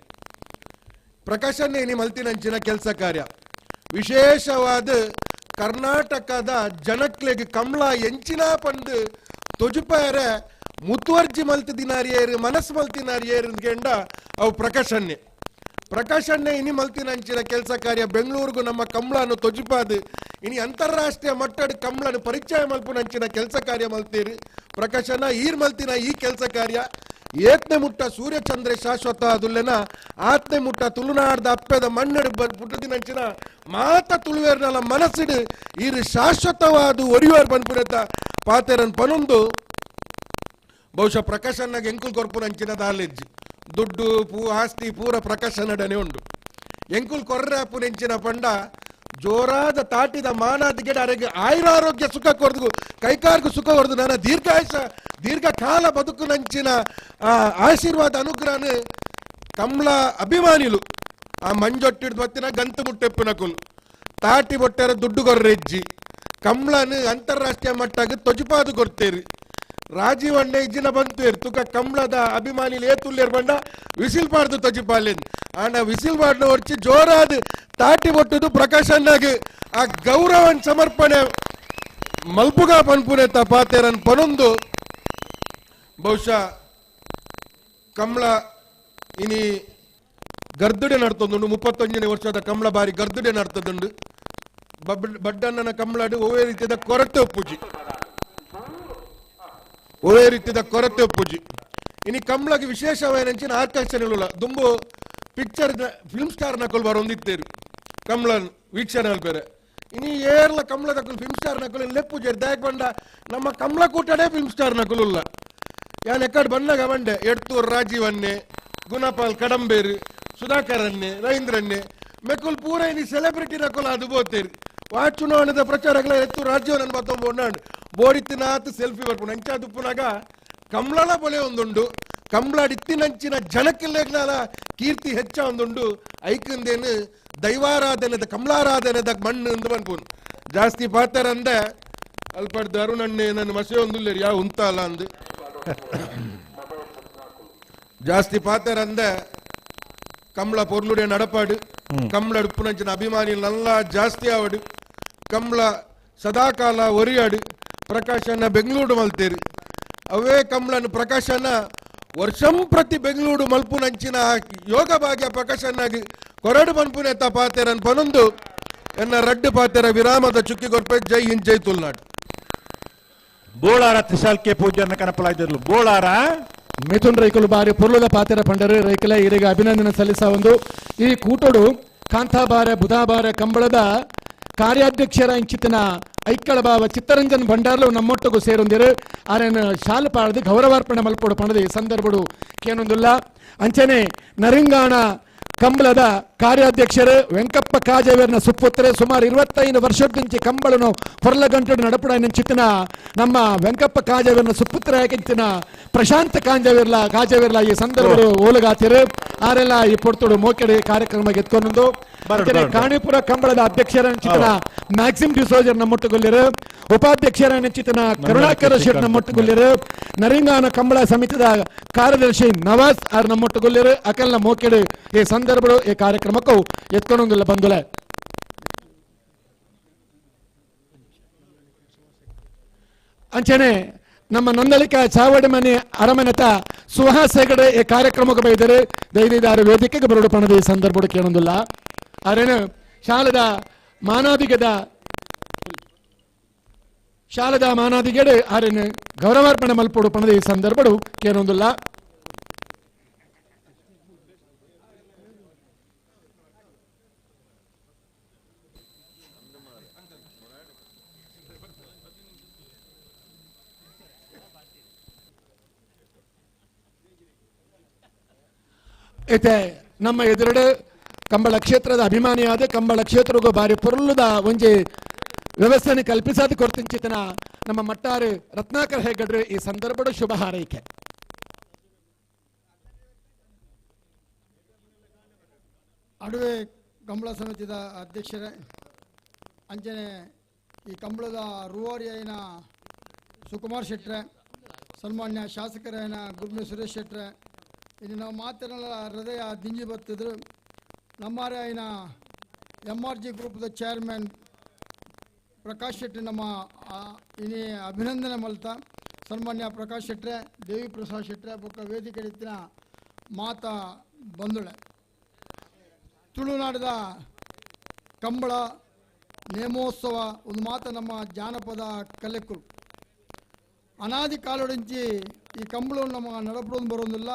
ಪ್ರಕಾಶನ್ನೇ ಇನಿ ಮಲ್ತಿನಂಚಿನ ಕೆಲಸ ಕಾರ್ಯ ವಿಶೇಷವಾದ ಕರ್ನಾಟಕದ ಜನಕ್ಲೆಗ್ ಕಮಲ ಎಂಚಿನ ಪಂದು ತೊಜುಪಾಯರೆ ಮುತುವರ್ಜಿ ಮಲ್ತಿದಿನಾರಿಯೇರು ಮನಸ್ಸು ಮಲ್ತಿನಾರಿಯೇರು ಅಂದ್ಕೆಂಡ ಅವು ಪ್ರಕಾಶನ್ನೇ ಪ್ರಕಾಶನ್ನೇ ಇನಿ ಮಲ್ತಿನಂಚಿನ ಕೆಲಸ ಕಾರ್ಯ ಬೆಂಗಳೂರಿಗೂ ನಮ್ಮ ಕಮಲನ್ನು ತೊಜುಪಾದು ಇನಿ ಅಂತಾರಾಷ್ಟ್ರೀಯ ಮಟ್ಟದ ಕಮಲನ್ನು ಪರಿಚಯ ಮಲ್ಪುನಂಚಿನ ಕೆಲಸ ಕಾರ್ಯ ಮಲ್ತೀರಿ ಪ್ರಕಾಶನ ಈರ್ ಮಲ್ತಿನ ಈ ಕೆಲಸ ಕಾರ್ಯ ಏತ್ನೆ ಮುಟ್ಟ ಸೂರ್ಯಚಂದ್ರೆ ಶಾಶ್ವತ ಅದುಲ್ಲೆನ ಆತ್ನೆ ಮುಟ್ಟ ತುಳುನಾಡ್ದ ಅಪ್ಪೆದ ಮಣ್ಣಡು ಪುಟ್ಟದಿನಂಚಿನ ಮಾತ ತುಳುವೇರ್ನಲ ಮನಸ್ಸಿಡು ಈರು ಶಾಶ್ವತವಾದ ಒರಿಯುವರು ಪನ್ಪುನೆತ್ತ ಪಾತೆರನ್ ಪನೊಂದು ಬಹುಶಃ ಪ್ರಕಾಶನ್ನಾಗ ಎಂಕುಲ್ ಕೊರ್ಪುನಂಚಿನ ದಾಲೆಜ್ಜಿ ದುಡ್ಡು ಪೂ ಆಸ್ತಿ ಪೂರ ಪ್ರಕಾಶನಡನೆ ಉಂಡು. ಎಂಕುಲ್ ಕೊರ್ರಾಪು ನೆಂಚಿನ ಪಂಡ ಜೋರಾದ ತಾಟಿದ ಮಾನಾದಿಗೆಡ ಅರೆಗೆ ಆಯುರಾರೋಗ್ಯ ಸುಖ ಕೊರ್ದು ಕೈಕಾರ್ಗು ಸುಖ ಕೊರ್ದು ನನ್ನ ದೀರ್ಘಾಯುಷ ದೀರ್ಘಕಾಲ ಬದುಕು ನಂಚಿನ ಆಶೀರ್ವಾದ ಅನುಗ್ರಹನ ಕಮಲ ಅಭಿಮಾನಿಲು ಆ ಮಂಜೊಟ್ಟಿಡ್ದು ಬತ್ತಿನ ಗಂತು ಮುಟ್ಟೆಪ್ಪುನಕುಲು ತಾಟಿ ಬೊಟ್ಟೆರ ದುಡ್ಡು ಕೊರ್ರೆಜ್ಜಿ ಕಮ್ಲನು ಅಂತಾರಾಷ್ಟ್ರೀಯ ಮಟ್ಟಾಗ ತೊಜುಪಾದು ಕೊಡ್ತೇರಿ ರಾಜೀವ್ ಅಣ್ಣ ಇಜ್ಜಿನ ಬಂತೇರು ತುಕ ಕಮ್ಲದ ಅಭಿಮಾನಿಲು ಏತುಲ್ಲೇರು ಬಂಡ ವಿಸಿಲ್ ಪಾಡ್ದು ತೊಜಿಪಾಲೇನ್ ಆಂಡ ವಿಸಿಲ್ ಪಾಡ್ನ ಒರ್ಚಿ ಜೋರಾದ ತಾಟಿ ಬೊಟ್ಟುದು ಪ್ರಕಾಶ್ ಅಣ್ಣಗ್ ಆ ಗೌರವನ್ ಸಮರ್ಪಣೆ ಮಲ್ಪುಗ ಪನ್ಪುನೆ ತಪಾತೇರನ್ ಪನೊಂದು ಬಹುಶಃ ಕಮಲ ಇನಿ ಗರ್ದುಡೆ ನಡ್ತೊಂದುಂಡು 31ನೇ ವರ್ಷದ ಕಮಲ ಬಾರಿ ಗರ್ದುಡೆ ನಡ್ತದುಂಡು. ಬಡ್ಡಣ್ಣನ ಕಮಲಾಡು ಒವೇ ರೀತಿಯ ಕೊರತೆ ಒಪ್ಪುಜಿ, ಒವೇ ರೀತಿಯ ಕೊರತೆ ಒಪ್ಪುಜಿ. ಇನಿ ಕಮಲಗೆ ವಿಶೇಷವಾದ ಆಕರ್ಷಣೆಗಳ ದುಂಬು ಪಿಕ್ಚರ್ ಫಿಲ್ಮ್ ಸ್ಟಾರ್ ನಕಲ್ ಬರೊಂದಿತ್ತೇರು ಕಮಲನ್ ವೀಕ್ಷಣೆ ಅಲ್ಪೇರೆ. ಇನಿ ಏರ್ಲ ಕಮಲ ನಕಲ್ ಫಿಲ್ಮ್ ಸ್ಟಾರ್ ನಕಲ್ ಲೆಪ್ಪುಜೇರು ದಾಯಕ್ ಬಂಡ ನಮ್ಮ ಕಮಲ ಕೂಟಡೆ ಫಿಲ್ಮ್ ಸ್ಟಾರ್ ನಕಲುಲ್ಲ. ಯಾನ್ ಎಕ್ಕಡ್ ಬಣ್ಣಗ ಬಂಡೆ ಎಡ್ತೂರ್ ರಾಜೀವನ್ನೇ, ಗುಣಪಾಲ್ ಕಡಂಬೇರು, ಸುಧಾಕರನ್ನೇ, ರವೀಂದ್ರನ್ನೇ ಮೆಕುಲ್ ಪೂರ ಇನಿ ಸೆಲೆಬ್ರಿಟಿ ನಕುಲ್ ಅದು ಬೋತೇರಿ. ವಾ ಚುನಾವಣೆದ ಪ್ರಚಾರಗಳ ಎತ್ತು ರಾಜ್ಯವನ್ನ ಬತ್ತೊಂಬ ಬೋಡಿತ್ತಿನಾತ್ ಸೆಲ್ಫಿ ಬರ್ಪುಂಡು ಅಂಚ ದುಪ್ಪುನಾಗ ಕಮಲಳ ಬೊಲೆ ಒಂದುಂಡು. ಕಮಲಾಡಿತ್ತಿನಂಚಿನ ಜನಕ್ಕಿಲ್ಲೇಗ್ನಾಲ ಕೀರ್ತಿ ಹೆಚ್ಚ ಒಂದುಂಡು. ಐಕಂದೇನು ದೈವಾರಾಧನೆದ ಕಮಲಾರಾಧನೆದ ಮಣ್ಣು ಅಂದು ಬನ್ಪುನು ಜಾಸ್ತಿ ಪಾತರಂದೆ ಅಲ್ಪಡ್ದು ಅರುಣಣ್ಣೆ ನನ್ನ ಮಸೆ ಒಂದುಲ್ಲೇರಿ ಯಾವ ಉಂತಾಲ ಅಂದು ಜಾಸ್ತಿ ಪಾತರಂದೆ ಕಮಲ ಪೊರ್ಲುಡೆ ನಡಪಾಡು ಕಮಲ ಉಪ್ಪುನಂಚಿನ ಅಭಿಮಾನಿ ನಲ್ಲ ಜಾಸ್ತಿ ಆವಡು ಕಮಲ ಸದಾಕಾಲ ಒರಿಯಾಡು ಪ್ರಕಾಶನ ಬೆಂಗಳೂರು ಮಲ್ತೇರಿ ಅವೇ ಕಮಲನ ಪ್ರಕಾಶನ ವರ್ಷಂ ಪ್ರತಿ ಬೆಂಗಳೂರು ಮಲ್ಪುನಂಚಿನ ಯೋಗ ಭಾಗ್ಯ ಪ್ರಕಾಶನಾಗಿ ಕೊರಡು ಪನ್ಪುನೆ ಪಾತೇರನ್ ಪನೊಂದು ಎನ್ನ ರಡ್ಡು ಪಾತೆರ ವಿರಾಮದ ಚುಕ್ಕಿ ಕೊರ್ಪೆ. ಜೈ ಹಿಂದ್, ಜೈ ತುಳುನಾಡು. ಬೋಳಾರ ತ್ರಿಶಾಲ್ಕೆ ಪೂಜೆಯನ್ನು ಕನಪಲಾಯ್ದಿರ್ಲು ಬೋಳಾರ ಮಿಥುನ್ ರೈಕುಲು ಬಾರಿ ಪೊರ್ಲುದ ಪಾತೆರ ಪಂಡರು ರೈಕುಲ ಇರೆಗೆ ಅಭಿನಂದನೆ ಸಲ್ಲಿಸ ಒಂದು ಈ ಕೂಟೋಡು ಕಾಂತಾಬಾರೆ ಬುಧಾಬಾರೆ ಕಂಬಳದ ಕಾರ್ಯಾಧ್ಯಕ್ಷರ ಇಂಚಿತನ ಐಕ್ಕಳ ಬಾವ ಚಿತ್ತರಂಜನ್ ಭಂಡಾರ್ಲು ನಮ್ಮೊಟ್ಟಗೂ ಸೇರೊಂದಿರು ಆರೇನು ಶಾಲು ಪಾಡದು ಗೌರವಾರ್ಪಣೆ ಮಲ್ಪೊಡು ಪಣದು ಈ ಸಂದರ್ಭಡು ಕೇನೊಂದುಲ್ಲ. ಅಂಚನೆ ನರಿಂಗಾಣ ಕಂಬಳದ ಕಾರ್ಯಾಧ್ಯಕ್ಷರು ವೆಂಕಪ್ಪ ಕಾಜವೇರ್ನ ಸುಪುತ್ರೆ ಸುಮಾರು 25 ವರ್ಷದಿಂಚಿ ಕಂಬಳನು ಹೊರಲಗಂಟು ನಡಪಡ ನಮ್ಮ ವೆಂಕಪ್ಪ ಕಾಜವೇರ್ನ ಸುಪುತ್ರ ಯಾಕಿಂಚಿನ ಪ್ರಶಾಂತ ಕಾಜವೇರ್ಲ ಈ ಸಂದರ್ಭ ಓಲುಗಾತಿರು ಆರೆಲ್ಲ ಈ ಪೊರ್ತುಡು ಮೋಕೆಡೆ ಕಾರ್ಯಕ್ರಮ ಎತ್ಕೊಂಡು ಕಾಣಿಪುರ ಕಂಬಳದ ಅಧ್ಯಕ್ಷರ ಚಿತ್ರ ಮ್ಯಾಕ್ಸಿಮ್ ಡಿಸೋಜರ್ ನಮ್ಮೊಟ್ಟುಗೊಲ್ಲಿರು, ಉಪಾಧ್ಯಕ್ಷರ ಚಿತ್ರ ಕರುಣಾಕರ ಶೆಟ್ ನಮ್ಮೊಟ್ಟುಗೊಲ್ಲಿರು, ನರಿಂಗಾನ ಕಂಬಳ ಸಮಿತಿದ ಕಾರ್ಯದರ್ಶಿ ನವಾಜ್ ಆರ್ ನಮ್ಮೊಟ್ಟುಗೊಲ್ಲಿರು. ಅಕಲ್ನ ಮೋಕೆಡು ಈ ಸಂದರ್ಭ ಈ ಕಾರ್ಯಕ್ರಮಕ್ಕೂ ಎತ್ಕೊಂಡೊಂದಿಲ್ಲ ಬಂದುಲೆ. ಅಂಚನೆ ನಮ್ಮ ನಂದಳಿಕ ಚಾವಡಿ ಮನೆ ಅರಮನೆತ ಸುಹಾಸ್ ಹೆಗಡೆ ಈ ಕಾರ್ಯಕ್ರಮಕ್ಕೆ ಬೈದರೆ ದೈದಿದಾರ ವೇದಿಕೆಗೆ ಬರಡು ಪಣದ ಈ ಸಂದರ್ಭ ಕೇಳೊಂದಿಲ್ಲ. ಅರೇನು ಶಾಲದ ಮಾನಾದಿಗದ ಶಾಲದ ಮಾನಾದಿಗೆಡೆ ಆರೇನು ಗೌರವಾರ್ಪಣೆ ಮಲ್ಪೊಡು ಪಣದ ಈ ಸಂದರ್ಭಡು ಕೇಳೊಂದಿಲ್ಲ. ಇತ್ತೆ ನಮ್ಮ ಎದುರುಡೆ ಕಂಬಳ ಕ್ಷೇತ್ರದ ಅಭಿಮಾನಿಯಾದ ಕಂಬಳ ಕ್ಷೇತ್ರಗೂ ಬಾರಿ ಪೊರುಲ್ಲದ ಒಂಜಿ ವ್ಯವಸ್ಥೆಯನ್ನು ಕಲ್ಪಿಸಾದ ಕೊರ್ತಿಂಚಿತನ ನಮ್ಮ ಮಟ್ಟಾರು ರತ್ನಾಕರ್ ಹೆಗಡ್ರು ಈ ಸಂದರ್ಭದ ಶುಭ ಹಾರೈಕೆ. ಅಡುವೆ ಕಂಬಳ ಸಮಿತಿದ ಅಧ್ಯಕ್ಷರೇ, ಅಂಚನೆ ಈ ಕಂಬಳದ ರೂವಾರಿಯಾಯಿನ ಸುಕುಮಾರ್ ಶೆಟ್ರೆ, ಸನ್ಮಾನ್ಯ ಶಾಸಕರಾಯನ ಗುಬ್ನೆ ಸುರೇಶ್ ಶೆಟ್ರೆ, ಇನ್ನು ನಾವು ಮಾತಿನಲ್ಲ ಹೃದಯ ದಿಂಜಿ ಬತ್ತಿದ್ರು. ನಮ್ಮಾರೆ ಆಯ್ನ ಎಮ್ ಆರ್ ಜಿ ಗ್ರೂಪ್ದ ಚೇರ್ಮನ್ ಪ್ರಕಾಶ್ ಶೆಟ್ಟಿ ನಮ್ಮ ಇನಿ ಅಭಿನಂದನೆ ಮಲ್ತ ಸನ್ಮಾನ್ಯ ಪ್ರಕಾಶ್ ಶೆಟ್ರೆ, ದೇವಿ ಪ್ರಸಾದ್ ಶೆಟ್ರೆ ಬೊಕ್ಕ ವೇದಿಕೆ ಇತ್ತಿನ ಮಾತಾ ಬಂದುಳೆ. ತುಳುನಾಡದ ಕಂಬಳ ನೇಮೋತ್ಸವ ಒಂದು ಮಾತ ನಮ್ಮ ಜಾನಪದ ಕಲೆಕುಲು ಅನಾದಿ ಕಾಲೊಡಿಂಚಿ ಈ ಕಂಬಳ ನಮ್ಮ ನಡಪಡೋದು ಬರೋದಿಲ್ಲ.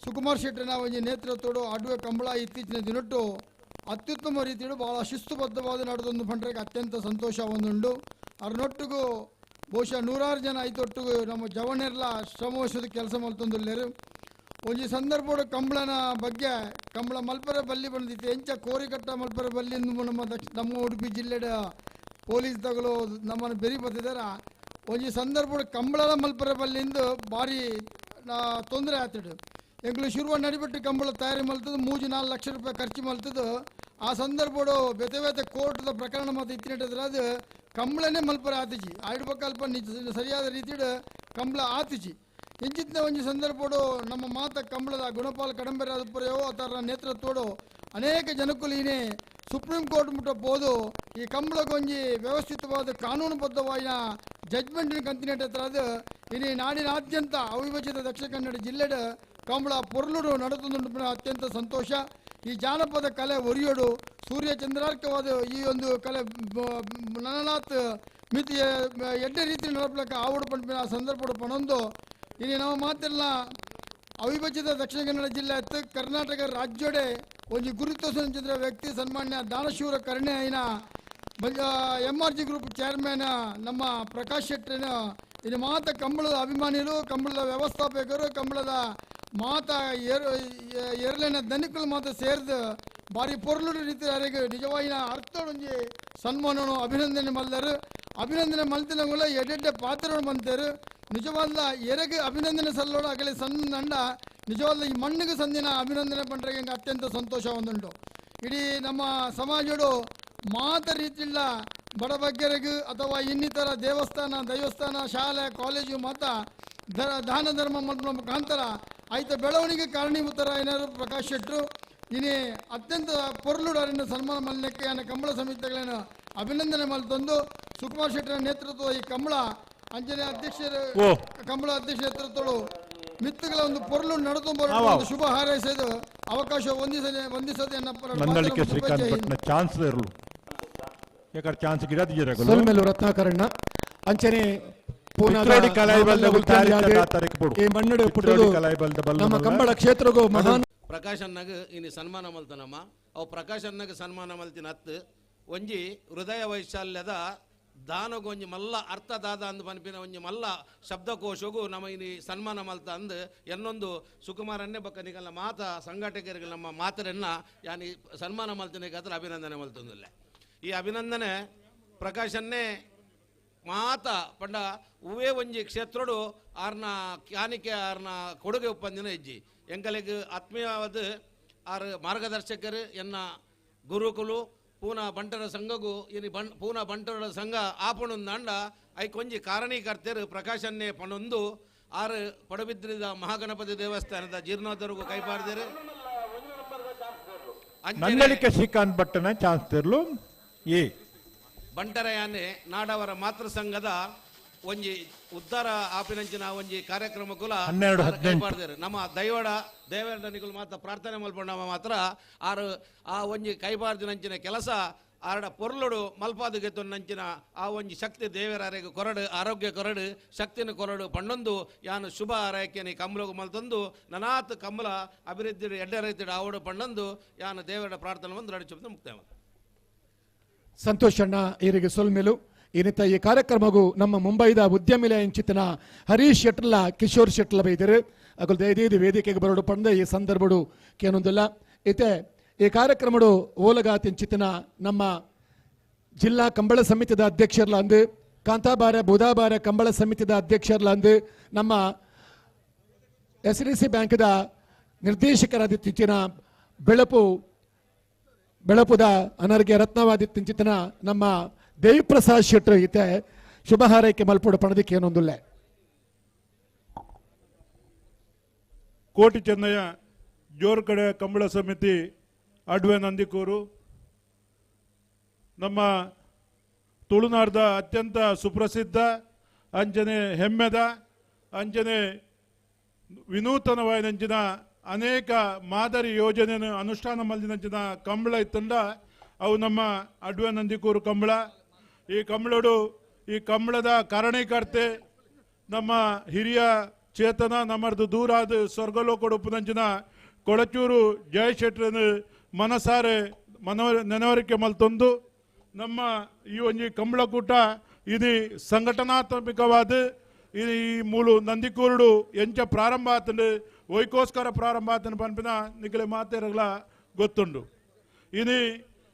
ಸುಕುಮಾರ್ ಶೆಟ್ಟಿನ ಒಂಜಿ ನೇತೃತ್ವಡು ಅಡುವೆ ಕಂಬಳ ಇತ್ತೀಚಿನ ದಿನಟ್ಟು ಅತ್ಯುತ್ತಮ ರೀತಿಯು ಭಾಳ ಶಿಸ್ತುಬದ್ಧವಾದ ನಡೆದೊಂದು ಪಂಡ್ರೆಗೆ ಅತ್ಯಂತ ಸಂತೋಷ ಒಂದುಂಡು. ಅರ್ನೊಟ್ಟಿಗೂ ಬಹುಶಃ ನೂರಾರು ಜನ ಐತೊಟ್ಟಿಗೂ ನಮ್ಮ ಜವನೆಲ್ಲ ಶ್ರಮವಹಿಸೋದು ಕೆಲಸ ಮಲ್ತೊಂದುಲ್ಲೇರು. ಒಂಜಿ ಸಂದರ್ಭಡು ಕಂಬಳನ ಬಗ್ಗೆ ಕಂಬಳ ಮಲ್ಪರೆ ಬಲ್ಲಿ ಬಂದಿತ್ತು ಎಂಚ ಕೋರಿಕಟ್ಟ ಮಲ್ಪರೆ ಬಲ್ಲಿ ನಮ್ಮ ನಮ್ಮ ಉಡುಪಿ ಜಿಲ್ಲೆಡ ಪೊಲೀಸ್ ತಗಲು ನಮ್ಮನ್ನು ಬೆರಿ ಬತ್ತಿದಾರ. ಒಂಜಿ ಸಂದರ್ಭಡು ಕಂಬಳನ ಮಲ್ಪರೆ ಬಲ್ಲಿಂದು ಭಾರಿ ತೊಂದರೆ ಆಯ್ತಿಡು. ಎಂಗ್ಳು ಶುರುವ ನಡಿಬಿಟ್ಟು ಕಂಬಳ ತಯಾರಿ ಮಲ್ತದ್ದು 3-4 ಲಕ್ಷ ರೂಪಾಯಿ ಖರ್ಚು ಮಲ್ತದ್ದು. ಆ ಸಂದರ್ಭಡು ಬೇತೆ ಬೇತೆ ಕೋರ್ಟ್ದ ಪ್ರಕರಣ ಮತ್ತು ಇತ್ತಿನಿಟ್ಟಿದ್ರೆ ಅದು ಕಂಬಳನೇ ಮಲ್ಪರೆ ಆತಿಜಿ ಆಯ್ಡ್ಬೇಕಲ್ಪ ನಿಜ ಸರಿಯಾದ ರೀತಿಡು ಕಂಬಳ ಆತಿಜಿ. ಇಂಚಿತ್ತಿನ ಒಂಜಿ ಸಂದರ್ಭಡು ನಮ್ಮ ಮಾತ ಕಂಬಳದ ಗುಣಪಾಲ್ ಕಡಂಬೆರ ಅದುಪುರೆಯೋ ಅದರ ನೇತೃತ್ವಡು ಅನೇಕ ಜನಕ್ಕುಲೀನೆ ಸುಪ್ರೀಂ ಕೋರ್ಟ್ ಮುಟ್ಟ ಪೋದು ಈ ಕಂಬಳಕ್ಕೊಂಜಿ ವ್ಯವಸ್ಥಿತವಾದ ಕಾನೂನುಬದ್ಧವಾದ ಜಡ್ಜ್ಮೆಂಟ್ ಕಂತಿನೇಟ್ ಹತ್ರ ಅದು ಇನಿ ನಾಡಿನಾದ್ಯಂತ ಅವಿಭಜಿತ ದಕ್ಷಿಣ ಕನ್ನಡ ಜಿಲ್ಲೆಡು ಕಂಬಳ ಪೊರ್ಲುಡು ನಡೆದುಂಟು ಅತ್ಯಂತ ಸಂತೋಷ. ಈ ಜಾನಪದ ಕಲೆ ಒರಿಯೋಡು ಸೂರ್ಯ ಚಂದ್ರಾರ್ಕವಾದ ಈ ಒಂದು ಕಲೆ ನನನಾಥ್ ಮಿತಿ ಎಡ್ಡೆ ರೀತಿ ನಡಪಲಕ್ಕ ಆವಡು ಪಂಪಿನ ಸಂದರ್ಭಡು ಪಣೊಂದು ಇನಿ ನಮ್ಮ ಮಾತೆಲ್ಲ ಅವಿಭಜಿತ ದಕ್ಷಿಣ ಕನ್ನಡ ಜಿಲ್ಲೆ ಅತ್ತು ಕರ್ನಾಟಕ ರಾಜ್ಯೋಡೆ ಒಂಜಿ ಗುರುತ್ವ ವ್ಯಕ್ತಿ ಸನ್ಮಾನ್ಯ ದಾನಶೂರ ಕರ್ಣೆ ಐನ M R G group chairman ನಮ್ಮ ಪ್ರಕಾಶ್ ಶೆಟ್ಟರಿನ ಇನ್ನು ಮಾತ ಕಂಬಳದ ಅಭಿಮಾನಿಗಳು, ಕಂಬಳದ ವ್ಯವಸ್ಥಾಪಕರು, ಕಂಬಳದ ಮಾತ ಎರಲೇನ ದನಿಕುಲು ಮಾತ ಸೇರಿದು ಭಾರಿ ಪೊರ್ಲುಡು ರೀತಿ ಅರೆಗೆ ನಿಜವಾಗಿನ ಅರ್ಥದೊಂಜಿ ಸನ್ಮಾನನು ಅಭಿನಂದನೆ ಮಲ್ದರು. ಅಭಿನಂದನೆ ಮಲ್ತಿನಂಗುಲ ಎಡೆಡ್ಡೆ ಪಾತ್ರಗಳು ಬಂತೇರು. ನಿಜವಾದ ಎರೆಗೆ ಅಭಿನಂದನೆ ಸಲ್ಲೋಡು ಅಗಲಿ ಸಣ್ಣ ನಿಜವಾದ ಈ ಮಣ್ಣಿಗೆ ಸಂದಿನ ಅಭಿನಂದನೆ ಪಂಡ್ರೆ ಅತ್ಯಂತ ಸಂತೋಷ ಒಂದುಂಟು. ಇಡೀ ನಮ್ಮ ಸಮಾಜಡು ಮಾತ ರೀತಿಲ್ಲ ಬಡಬಗ್ಗರಿಗೂ ಅಥವಾ ಇನ್ನಿತರ ದೇವಸ್ಥಾನ ದೈವಸ್ಥಾನ ಶಾಲೆ ಕಾಲೇಜು ಮಾತ ದಾನ ಧರ್ಮ ಮಲ್ಪುನ ಮುಖಾಂತರ ಆಯ್ತ ಬೆಳವಣಿಗೆ ಕಾರಣೀಭೂತರ ಏನಾದ್ರು ಪ್ರಕಾಶ್ ಶೆಟ್ಟರು ಇನಿ ಅತ್ಯಂತ ಪೊರ್ಲುಡರನ್ನು ಸನ್ಮಾನ ಮಲ್ನಕ್ಕೆ ಕಂಬಳ ಸಮಿತಿಗಳನ್ನು ಅಭಿನಂದನೆ ಮಲ್ತೊಂದು ಸುಕುಮಾರ್ ಶೆಟ್ಟರ ನೇತೃತ್ವದ ಈ ಕಂಬಳ ಅಂಜನೆ ಅಧ್ಯಕ್ಷರ ಕಂಬಳ ಅಧ್ಯಕ್ಷ ನೇತೃತ್ವಗಳು ಮಿತ್ತುಗಳ ಒಂದು ಪೊರ್ಲು ನಡೆದು ಒಂದು ಶುಭ ಹಾರೈಸೋದು ಅವಕಾಶ ವಂದಿಸದೆ ನಂದಳಿಕೆ ಶ್ರೀಕಾಂತ್ ಭಟ್ನ ಚಾನ್ಸ್ ಇರಲು ಯಾಕಂದ್ರೆ ಚಾನ್ಸ್ ಗಿಡದಿದ್ದೀರ ಸೊಲ್ಮೆಲು ರತ್ನಾಕರಣ್ಣ ಅಂಚನೆ ನಮ್ಮ ಕಂಬಳ ಕ್ಷೇತ್ರಗೂ ಮಹಾನ್ ಪ್ರಕಾಶ್ ಅನ್ನಾಗ ಇನಿ ಸನ್ಮಾನ ಮಲ್ತನಮ್ಮ ಅವು ಪ್ರಕಾಶ್ ಅನ್ನಾಗ ಸನ್ಮಾನ ಮಲ್ತಿನ ಹತ್ತು ಒಂಜಿ ಹೃದಯ ವೈಶಾಲ್ಯದ ದಾನಗೊಂಜಿ ಮಲ್ಲ ಅರ್ಥದಾದ ಅಂದ್ ಪನ್ಪಿನ ಒಂಜಿ ಮಲ್ಲ ಶಬ್ದಕೋಶಗೂ ನಮ್ಮ ಇನಿ ಸನ್ಮಾನ ಮಲ್ತ ಅಂದ್ ಎನ್ನೊಂದು ಸುಕುಮಾರನ್ನೇ ಬಕ್ಕ ನಿಗಲ್ಲ ಮಾತ ಸಂಘಟಕರಿಗೆ ನಮ್ಮ ಮಾತರನ್ನ ಯಾನಿ ಸನ್ಮಾನ ಮಲ್ತಿನ ಅದ್ರ ಅಭಿನಂದನೆ ಮಲ್ತೊಂದಿಲ್ಲ. ಈ ಅಭಿನಂದನೆ ಪ್ರಕಾಶನ್ನೇ ಮಾತ ಪಂಡ ಹೂವೇ ಒಂಜಿ ಕ್ಷೇತ್ರಡು ಆರ್ನ ಕ್ಯಾನಿಕೆ ಆರ್ನ ಕೊಡುಗೆ ಒಪ್ಪಂದಿನ ಹೆಜ್ಜಿ ಎಂಕಲಿಗೆ ಆತ್ಮೀಯವಾದ ಆರ್ ಮಾರ್ಗದರ್ಶಕರು ಎನ್ನ ಗುರುಕುಲು ಪೂನಾ ಬಂಟರ ಸಂಘಗೂ ಇನಿ ಪೂನಾ ಬಂಟರ ಸಂಘ ಆಪಣೊಂದಾಂಡ ಐಕೊಂಜಿ ಕಾರಣೀಕರ್ತರು ಪ್ರಕಾಶನ್ನೇ ಪಣೊಂದು ಆರು ಪಡಬಿದ್ರಿದ ಮಹಾಗಣಪತಿ ದೇವಸ್ಥಾನದ ಜೀರ್ಣೋದ್ಧರಗೂ ಕೈಪಾರ್ದರು. ನಂದಳಿಕೆ ಶ್ರೀಕಾಂತ್ ಭಟ್ಟನ ಚಾನ್ಸ್ ತಿರ್ಲು ಈ ಬಂಟರಯಾನೆ ನಾಡವರ ಮಾತೃ ಸಂಘದ ಒಂಜಿ ಉದ್ಧಾರ ಆಪಿನಂಚಿನ ಒಂಜಿ ಕಾರ್ಯಕ್ರಮಕ್ಕೂ ಕೈಪಾಡ್ದಾರೆ. ನಮ್ಮ ದೈವಡ ದೇವರನಿಗಳು ಮಾತ್ರ ಪ್ರಾರ್ಥನೆ ಮಲ್ಪೊಂಡ ಮಾತ್ರ ಆರು ಆ ಒಂಜಿ ಕೈಬಾರ್ದಿನಂಚಿನ ಕೆಲಸ ಆರಡ ಪೊರ್ಲುಡು ಮಲ್ಪಾದುಗೆತ್ತೊಂದಂಚಿನ ಆ ಒಂಜಿ ಶಕ್ತಿ ದೇವರಾರಿಗೆ ಕೊರಡು ಆರೋಗ್ಯ ಕೊರಡು ಶಕ್ತಿನ ಕೊರಡು ಪಣ್ಣೊಂದು ಯಾನು ಶುಭ ಆರೈಕೆನಿ ಕಮ್ಮಲಗು ಮಲ್ತೊಂದು ನನಾತ್ ಕಮ್ಮಲ ಅಭಿವೃದ್ಧಿ ಎಡ್ಡೆ ರೈತಡು ಆವಡು ಪಣ್ಣೊಂದು ಯಾನು ದೇವರ ಪ್ರಾರ್ಥನೆ ಒಂದು ನಡಿಚು ಮುಕ್ತಾಯ. ಸಂತೋಷ್ ಅಣ್ಣ ಇವರಿಗೆ ಸೊಲ್ಮೆಲು. ಇನ್ನಿತ ಈ ಕಾರ್ಯಕ್ರಮಗೂ ನಮ್ಮ ಮುಂಬೈದ ಉದ್ಯಮಿಲ ಎಂಚಿತನ ಹರೀಶ್ ಶೆಟ್ಲ ಕಿಶೋರ್ ಶೆಟ್ಲ ಬೈದರು ಅಗಲ್ ದಯದೀದು ವೇದಿಕೆಗೆ ಬರೋಡು ಪಂಡ ಈ ಸಂದರ್ಭಡು ಕೇನೊಂದಿಲ್ಲ. ಇತೆ ಈ ಕಾರ್ಯಕ್ರಮಡು ಓಲಗಾತಿಂಚಿತನ ನಮ್ಮ ಜಿಲ್ಲಾ ಕಂಬಳ ಸಮಿತಿದ ಅಧ್ಯಕ್ಷರ್ಲ ಅಂದು ಕಾಂತಾಬಾರ ಬುಧಾಬಾರ ಕಂಬಳ ಸಮಿತಿದ ಅಧ್ಯಕ್ಷರ್ಲ ಅಂದು ನಮ್ಮ ಎಸ್ ಡಿ ಸಿ ಬ್ಯಾಂಕ್ದ ನಿರ್ದೇಶಕರಾದ ತಿಂಚಿನ ಬೆಳಪುದ ಅನರ್ಗೆ ರತ್ನವಾದಿ ತಿಂಚಿತನ ನಮ್ಮ ದೇವಿಪ್ರಸಾದ್ ಶೆಟ್ಟರು ಈತೆ ಶುಭ ಹಾರೈಕೆ ಮಲ್ಪುಡು ಪಣದಿಕ್ಕೆ ಏನೊಂದುಲ್ಲೆ. ಕೋಟಿ ಚೆನ್ನಯ್ಯ ಜೋರ್ಕಡೆ ಕಂಬಳ ಸಮಿತಿ ಅಡ್ವೆ ನಂದಿಕೂರು ನಮ್ಮ ತುಳುನಾಡ್ದ ಅತ್ಯಂತ ಸುಪ್ರಸಿದ್ಧ ಅಂಜನೆ ಹೆಮ್ಮೆದ ಅಂಜನೆ ವಿನೂತನವಾದಂಚಿನ ಅನೇಕ ಮಾದರಿ ಯೋಜನೆಯನ್ನು ಅನುಷ್ಠಾನ ಮಲ್ದಿನಂಚಿನ ಕಂಬಳ ಇತ್ತಂಡ ಅವು ನಮ್ಮ ಅಡ್ವೆ ನಂದಿಕೂರು ಕಂಬಳ. ಈ ಕಂಬಳಡು ಈ ಕಂಬಳದ ಕಾರಣೀಕರ್ತೆ ನಮ್ಮ ಹಿರಿಯ ಚೇತನ ನಮ್ಮದು ದೂರಾದ ಸ್ವರ್ಗಲೋಕಡುಪ್ಪುನಂಚಿನ ಕೊಳಚೂರು ಜಯಶೆಟ್ಟರನ್ನು ಮನಸಾರೆ ನೆನವರಿಕೆ ಮಲ್ತೊಂದು ನಮ್ಮ ಈ ಒಂಜಿ ಕಂಬಳಕೂಟ ಇದು ಸಂಘಟನಾತ್ಮಕವಾದ ಈ ಮೂಲು ನಂದಿಕೂರುಡು ಎಂಚ ಪ್ರಾರಂಭ ಆತಂಡು ಒಯ್ಕೋಸ್ಕರ ಪ್ರಾರಂಭ ಆತನ ಪನ್ಪಿನ ನಿಗಲೆ ಮಾತೆರಗ್ಲ ಗೊತ್ತುಂಡು. ಇನಿ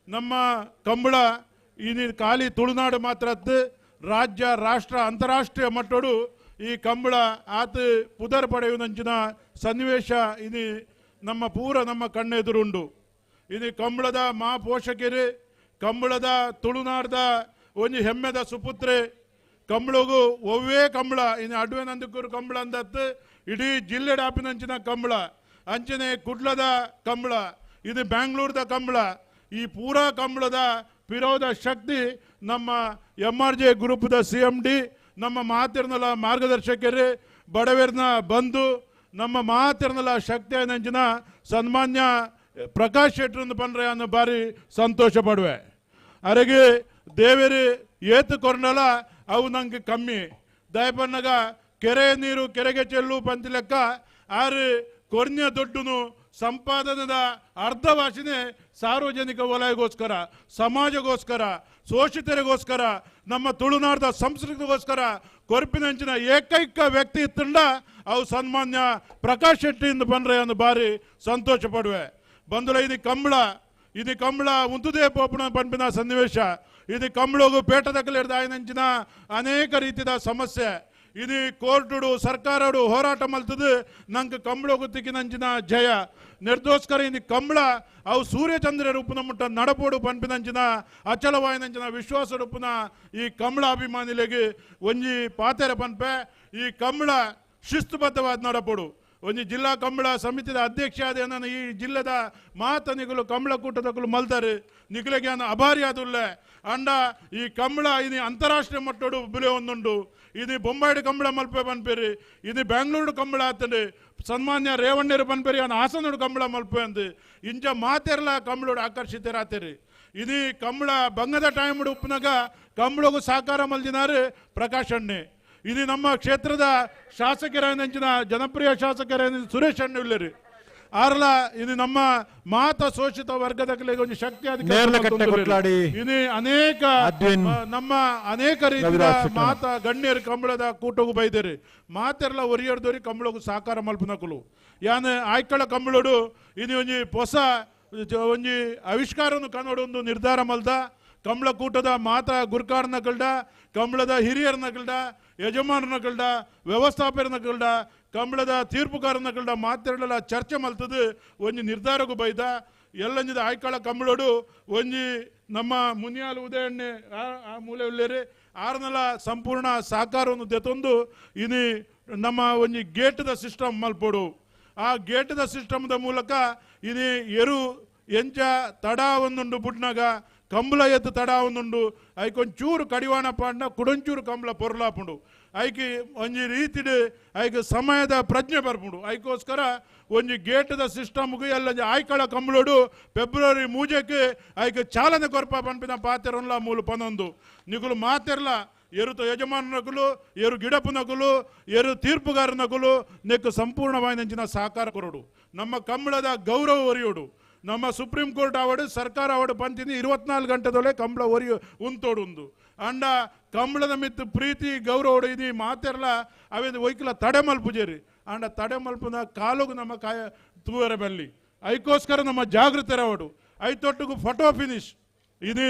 ನಮ್ಮ ಕಂಬಳ ಇನಿ ಖಾಲಿ ತುಳುನಾಡು ಮಾತ್ರ ರಾಜ್ಯ ರಾಷ್ಟ್ರ ಅಂತಾರಾಷ್ಟ್ರೀಯ ಮಟ್ಟೋಡು ಈ ಕಂಬಳ ಆತ ಪುದರ್ ಪಡೆಯುವಂಚಿನ ಸನ್ನಿವೇಶ ಇನಿ ನಮ್ಮ ಪೂರ ನಮ್ಮ ಕಣ್ಣೆದುರುಂಡು. ಇದು ಕಂಬಳದ ಮಾ ಪೋಷಕರು, ಕಂಬಳದ ತುಳುನಾಡ್ದ ಒಂಜಿ ಹೆಮ್ಮೆದ ಸುಪುತ್ರೆ ಕಂಬಳಗು ಒವ್ವೇ ಕಂಬಳ ಇನ್ನು ಅಡ್ವೆ ನಂದಕೂರು ಕಂಬಳ ಅಂದತ್ತು ಇಡೀ ಜಿಲ್ಲೆ ಡಾಪಿನಂಚಿನ ಕಂಬಳ, ಅಂಚನೆ ಕುಡ್ಲದ ಕಂಬಳ, ಇದು ಬ್ಯಾಂಗ್ಳೂರ್ದ ಕಂಬಳ, ಈ ಪೂರಾ ಕಂಬಳದ ಪಿರೋಧ ಶಕ್ತಿ ನಮ್ಮ ಎಮ್ ಆರ್ ಜೆ ಗ್ರೂಪ್ದ ಸಿ ಎಮ್ ಡಿ, ನಮ್ಮ ಮಾತಿರ್ನಲ್ಲ ಮಾರ್ಗದರ್ಶಕರು, ಬಡವರ್ನ ಬಂಧು, ನಮ್ಮ ಮಾತಿರ್ನಲ್ಲ ಶಕ್ತಿ ನಂಚಿನ ಸನ್ಮಾನ್ಯ ಪ್ರಕಾಶ್ ಶೆಟ್ಟರ್ ಪನ್ರೆ ಅನ್ನೋ ಬಾರಿ ಸಂತೋಷ ಪಡುವೆ. ಅರೆಗೆ ದೇವರು ಏತು ಕೊರ್ನಲ ಅವು ನಂಗೆ ಕಮ್ಮಿ ದಯಪನ್ನಗ ಕೆರೆ ನೀರು ಕೆರೆಗೆ ಚೆಲ್ಲು ಪಂತಿ ಲೆಕ್ಕ ಆರು ಕೊರ್ನ್ಯ ದೊಡ್ಡನು ಸಂಪಾದನದ ಅರ್ಧ ಭಾಷೆನೇ ಸಾರ್ವಜನಿಕ ವಲಯಗೋಸ್ಕರ, ಸಮಾಜಗೋಸ್ಕರ, ಶೋಷಿತರಿಗೋಸ್ಕರ, ನಮ್ಮ ತುಳುನಾಡದ ಸಂಸ್ಕೃತಿಗೋಸ್ಕರ ಕೊರ್ಪಿನಂಚಿನ ಏಕೈಕ ವ್ಯಕ್ತಿ ಇತ್ತಂಡ ಅವು ಸನ್ಮಾನ್ಯ ಪ್ರಕಾಶ್ ಶೆಟ್ಟಿಯಿಂದ ಬಂದ್ರೆ ಅನ್ನೋ ಬಾರಿ ಸಂತೋಷ ಪಡುವೆ. ಬಂಧುಲ ಇದು ಕಂಬಳ, ಇದು ಕಂಬಳ ಉಂತುದೇ ಪೋಪುಣ ಪಂಪಿನ ಸನ್ನಿವೇಶ, ಇದು ಕಂಬಳಗು ಪೇಟದಕಲಿರ್ದ ಆಯನಂಚಿನ ಅನೇಕ ರೀತಿಯ ಸಮಸ್ಯೆ, ಇದು ಕೋರ್ಟುಡು ಸರ್ಕಾರಡು ಹೋರಾಟ ಮಲ್ತದು ನಂಗೆ ಕಂಬಳಗು ತಿಕ್ಕಿನಂಚಿನ ಜಯ ನಿರ್ದೋಸ್ಕರ. ಇದು ಕಂಬಳ ಅವು ಸೂರ್ಯಚಂದ್ರ ರೂಪನ ಮುಟ್ಟ ನಡಪೋಡು ಪಂಪಿನಂಚಿನ ಅಚಲವಾಯಿನಂಚಿನ ವಿಶ್ವಾಸ ರೂಪನ ಈ ಕಂಬಳ ಅಭಿಮಾನಿಲೆಗೆ ಒಂಜಿ ಪಾತೆರ ಪನ್ಪೆ. ಈ ಕಂಬಳ ಶಿಸ್ತುಬದ್ಧವಾದ ನಡಪೋಡು. ಒಂಜಿ ಜಿಲ್ಲಾ ಕಂಬಳ ಸಮಿತಿದ ಅಧ್ಯಕ್ಷ ಆದ ನಾನು ಈ ಜಿಲ್ಲೆದ ಮಾತನಿಗಳು ಕಂಬಳ ಕೂಟದಕ್ಕಲು ಮಲ್ತಾರೆ ನಿಗಲಿಗೆ ನಾನು ಅಭಾರಿ ಆದುಲ್ಲೆ. ಅಂಡ ಈ ಕಂಬಳ ಇದು ಅಂತಾರಾಷ್ಟ್ರೀಯ ಮಟ್ಟೋಡು ಬೆಲೆ ಒಂದುಂಡು. ಇದು ಬೊಂಬಾಯಿಡು ಕಂಬಳ ಮಲ್ಪೆ ಪನ್ಪೇರಿ, ಇದು ಬ್ಯಾಂಗ್ಳೂರು ಕಂಬಳ ಆತಂಡು, ಸನ್ಮಾನ್ಯ ರೇವಣ್ಣರು ಪನ್ಪೇರಿ ಅವನು ಹಾಸನೋಡು ಕಂಬಳ ಮಲ್ಪೆ ಅಂದು ಇಂಚ ಮಾತೆರ್ಲ ಕಂಬಳೋಡು ಆಕರ್ಷಿತರಾತೇರಿ. ಇದು ಕಂಬಳ ಬಂಗದ ಟೈಮ್ಡು ಉಪ್ಪನಾಗ ಕಂಬಳಗೂ ಸಾಕಾರ ಮಲ್ದಿನಾರು ಪ್ರಕಾಶ್ ಅಣ್ಣೆ. ಇದು ನಮ್ಮ ಕ್ಷೇತ್ರದ ಶಾಸಕರಾದಂಚಿನ ಜನಪ್ರಿಯ ಶಾಸಕರಾದ ಸುರೇಶ್ ಅಣ್ಣುಲ್ಲರಿ ಆರ್ಲ ಇದು ನಮ್ಮ ಮಾತ ಶೋಷಿತ ವರ್ಗದ ಒಂದು ಶಕ್ತಿ ಇದು ಅನೇಕ ನಮ್ಮ ಅನೇಕ ರೀತಿಯ ಮಾತ ಗಣ್ಯರು ಕಂಬಳದ ಕೂಟಗೂ ಬೈದೇರಿ ಮಾತೆರ್ಲ ಒರಿಯರ್ದೋರಿ ಕಂಬಳಗೂ ಸಾಕಾರ ಮಲ್ಪನಕುಲು ಯಾನ್ ಆಯ್ಕಳ ಕಂಬಳೋಡು ಇದು ಒಂಜಿ ಹೊಸ ಒಂಜಿ ಆವಿಷ್ಕಾರನು ಕನ್ನಡ ಒಂದು ನಿರ್ಧಾರ ಮಲ್ದ ಕಂಬಳ ಕೂಟದ ಮಾತ ಗುರ್ಕಾರನ ಕಲ್ಡ ಕಂಬಳದ ಹಿರಿಯರನ್ನ ಕಲ್ಡ ಯಜಮಾನರನ್ನ ಕಲ್ಡ ವ್ಯವಸ್ಥಾಪಕರನ್ನ ಕಲ್ಡ ಕಂಬಳದ ತೀರ್ಪುಕಾರನ ಕಲ್ಡ ಮಾತೆರಡಲ ಚರ್ಚೆ ಮಲ್ತದು ಒಂಜಿ ನಿರ್ಧಾರಕ್ಕೂ ಬೈದ ಎಲ್ಲಂಜಿದ ಆಯ್ಕಳ ಕಂಬಳೋಡು ಒಂಜಿ ನಮ್ಮ ಮುನಿಯಾಲು ಉದಯಣ್ಣೆ ಆ ಮೂಲೆ ಉಳ್ಳೇರಿ ಆರ್ನಲ ಸಂಪೂರ್ಣ ಸಹಕಾರವನ್ನು ದೆತೊಂದು ಇನಿ ನಮ್ಮ ಒಂಜಿ ಗೇಟದ ಸಿಸ್ಟಮ್ ಮಲ್ಪೋಡು. ಆ ಗೇಟದ ಸಿಸ್ಟಮ್ದ ಮೂಲಕ ಇನಿ ಎರು ಎಂಚ ತಡ ಒಂದುಂಡು ಬುಡ್ನಾಗ ಕಂಬಳ ಎತ್ತು ತಡ ಒಂದುಂಡು ಐಕೊಂಚೂರು ಕಡಿವಾಣ ಪಾಂಡ ಕುಡೊಂಚೂರು ಕಂಬಳ ಪೊರ್ಲಾಪುಂಡು ಐಕಿ ಒಂಜಿ ರೀತಿಡು ಐಕ್ ಸಮಯದ ಪ್ರಜ್ಞೆ ಬರ್ಪುಂಡು. ಐಕೋಸ್ಕರ ಒಂಜಿ ಗೇಟದ ಸಿಸ್ಟಮ್ಗೆ ಎಲ್ಲ ಆಯ್ಕಳ ಕಂಬಳೋಡು ಫೆಬ್ರವರಿ 3ಕ್ಕೆ ಐಕ್ ಚಾಲನೆ ಕೊರ್ಪ ಪನ್ಪಿನ ಪಾತೆರನ್ಲ ಮೂಲು ಪನೊಂದು ನಿಗುಲು ಮಾತೆರ್ಲ ಎರುತ ಯಜಮಾನನಕುಲು ಎರು ಗಿಡಪುನಕುಲು ಎರು ತೀರ್ಪುಗಾರನಕುಲು ನೆಕ್ಕು ಸಂಪೂರ್ಣವಾಯಿನಂಚಿನ ಸಹಕಾರ ಕೊರಡು ನಮ್ಮ ಕಂಬಳದ ಗೌರವ ಒರಿಯೋಡು. ನಮ್ಮ ಸುಪ್ರೀಂ ಕೋರ್ಟ್ ಆವಡು ಸರ್ಕಾರ ಆವಡು ಪಂತಿನಿ 24 ಗಂಟೆದೊಳೆ ಕಂಬಳ ಒರಿಯು ಉಂತೋಡುಂದು ಅಂಡ ಕಂಬಳದ ಮಿತ್ತು ಪ್ರೀತಿ ಗೌರವಡು ಇದು ಮಾತೆರ್ಲ ಅವೇದು ಒಯ್ಕಲ ತಡೆ ಮಲ್ಪುಜೇರಿ ಅಂಡ ತಡೆ ಮಲ್ಪುನ ಕಾಲುಗು ನಮ್ಮ ಕಾಯ ತೂವರ ಬಲ್ಲಿ ಐಕೋಸ್ಕರ ನಮ್ಮ ಜಾಗೃತರವಡು ಐತೊಟ್ಟಿಗೂ ಫೋಟೋ ಫಿನಿಶ್ ಇದು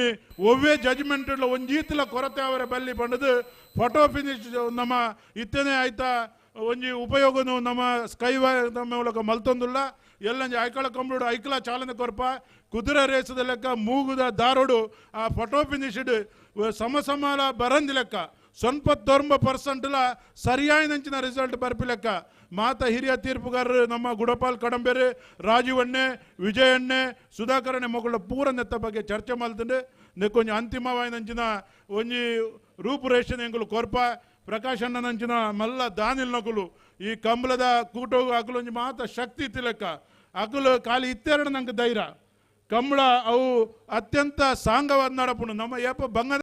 ಒವ್ವೇ ಜಜ್ಮೆಂಟ್ ಒಂಜೀತಲ ಕೊರತೆ ಅವರ ಬಲ್ಲಿ ಪಂಡದು ಫೋಟೋ ಫಿನಿಶ್ ನಮ್ಮ ಇತ್ತನೇ ಆಯ್ತಾ ಒಂಜಿ ಉಪಯೋಗನು ನಮ್ಮ ಸ್ಕೈ ಮೂಲಕ ಮಲ್ತೊಂದುಲ್ಲ ಎಲ್ಲಂಜಿ ಐಕಳ ಕಂಬಳೋಡು ಐಕಲ ಚಾಲನೆ ಕೊರ್ಪ ಕುದುರೆ ರೇಸದ ಲೆಕ್ಕ ಮೂಗುದ ದಾರೋಡು ಆ ಫೋಟೋ ಫಿನಿಶ್ಡ್ ಸಮ ಸಮಾಲ ಬರಂದಿ ಲೆಕ್ಕ 99% ಸರಿಯಾಯಿನಂಚಿನ ರಿಸಲ್ಟ್ ಬರ್ಪಿ ಲೆಕ್ಕ ಮಾತ ಹಿರಿಯ ತೀರ್ಪುಗಾರರು ನಮ್ಮ ಗುಡಪಾಲ್ ಕಡಂಬೇರು ರಾಜೀವಣ್ಣೆ ವಿಜಯಣ್ಣೆ ಸುಧಾಕರಣ್ಣೆ ಮಗಳ ಪೂರ ನೆತ್ತ ಬಗ್ಗೆ ಚರ್ಚೆ ಮಲ್ತಂಡು ನೆಕ್ಕೊಂಜಿ ಅಂತಿಮವಾಯಿನಂಚಿನ ಒಂಜಿ ರೂಪುರೇಷನ್ ಎಂಗುಲು ಕೊರ್ಪ ಪ್ರಕಾಶ್ ಅಣ್ಣನಂಚಿನ ಮಲ್ಲ ದಾನಿಲ್ ನಕುಲು ಈ ಕಂಬಳದ ಕೂಟೋಗು ಅಕಲು ಒಂಜಿ ಮಾತ ಶಕ್ತಿ ಇತ್ತು ಲೆಕ್ಕ ಅಕಲು ಖಾಲಿ ಇತ್ತೆರಡು ನಂಗೆ ಧೈರ್ಯ ಕಂಬಳ ಅವು ಅತ್ಯಂತ ಸಾಂಗವಾದ ನಡಪುಂಡು ನಮ್ಮ ಏಪ ಬಂಗದ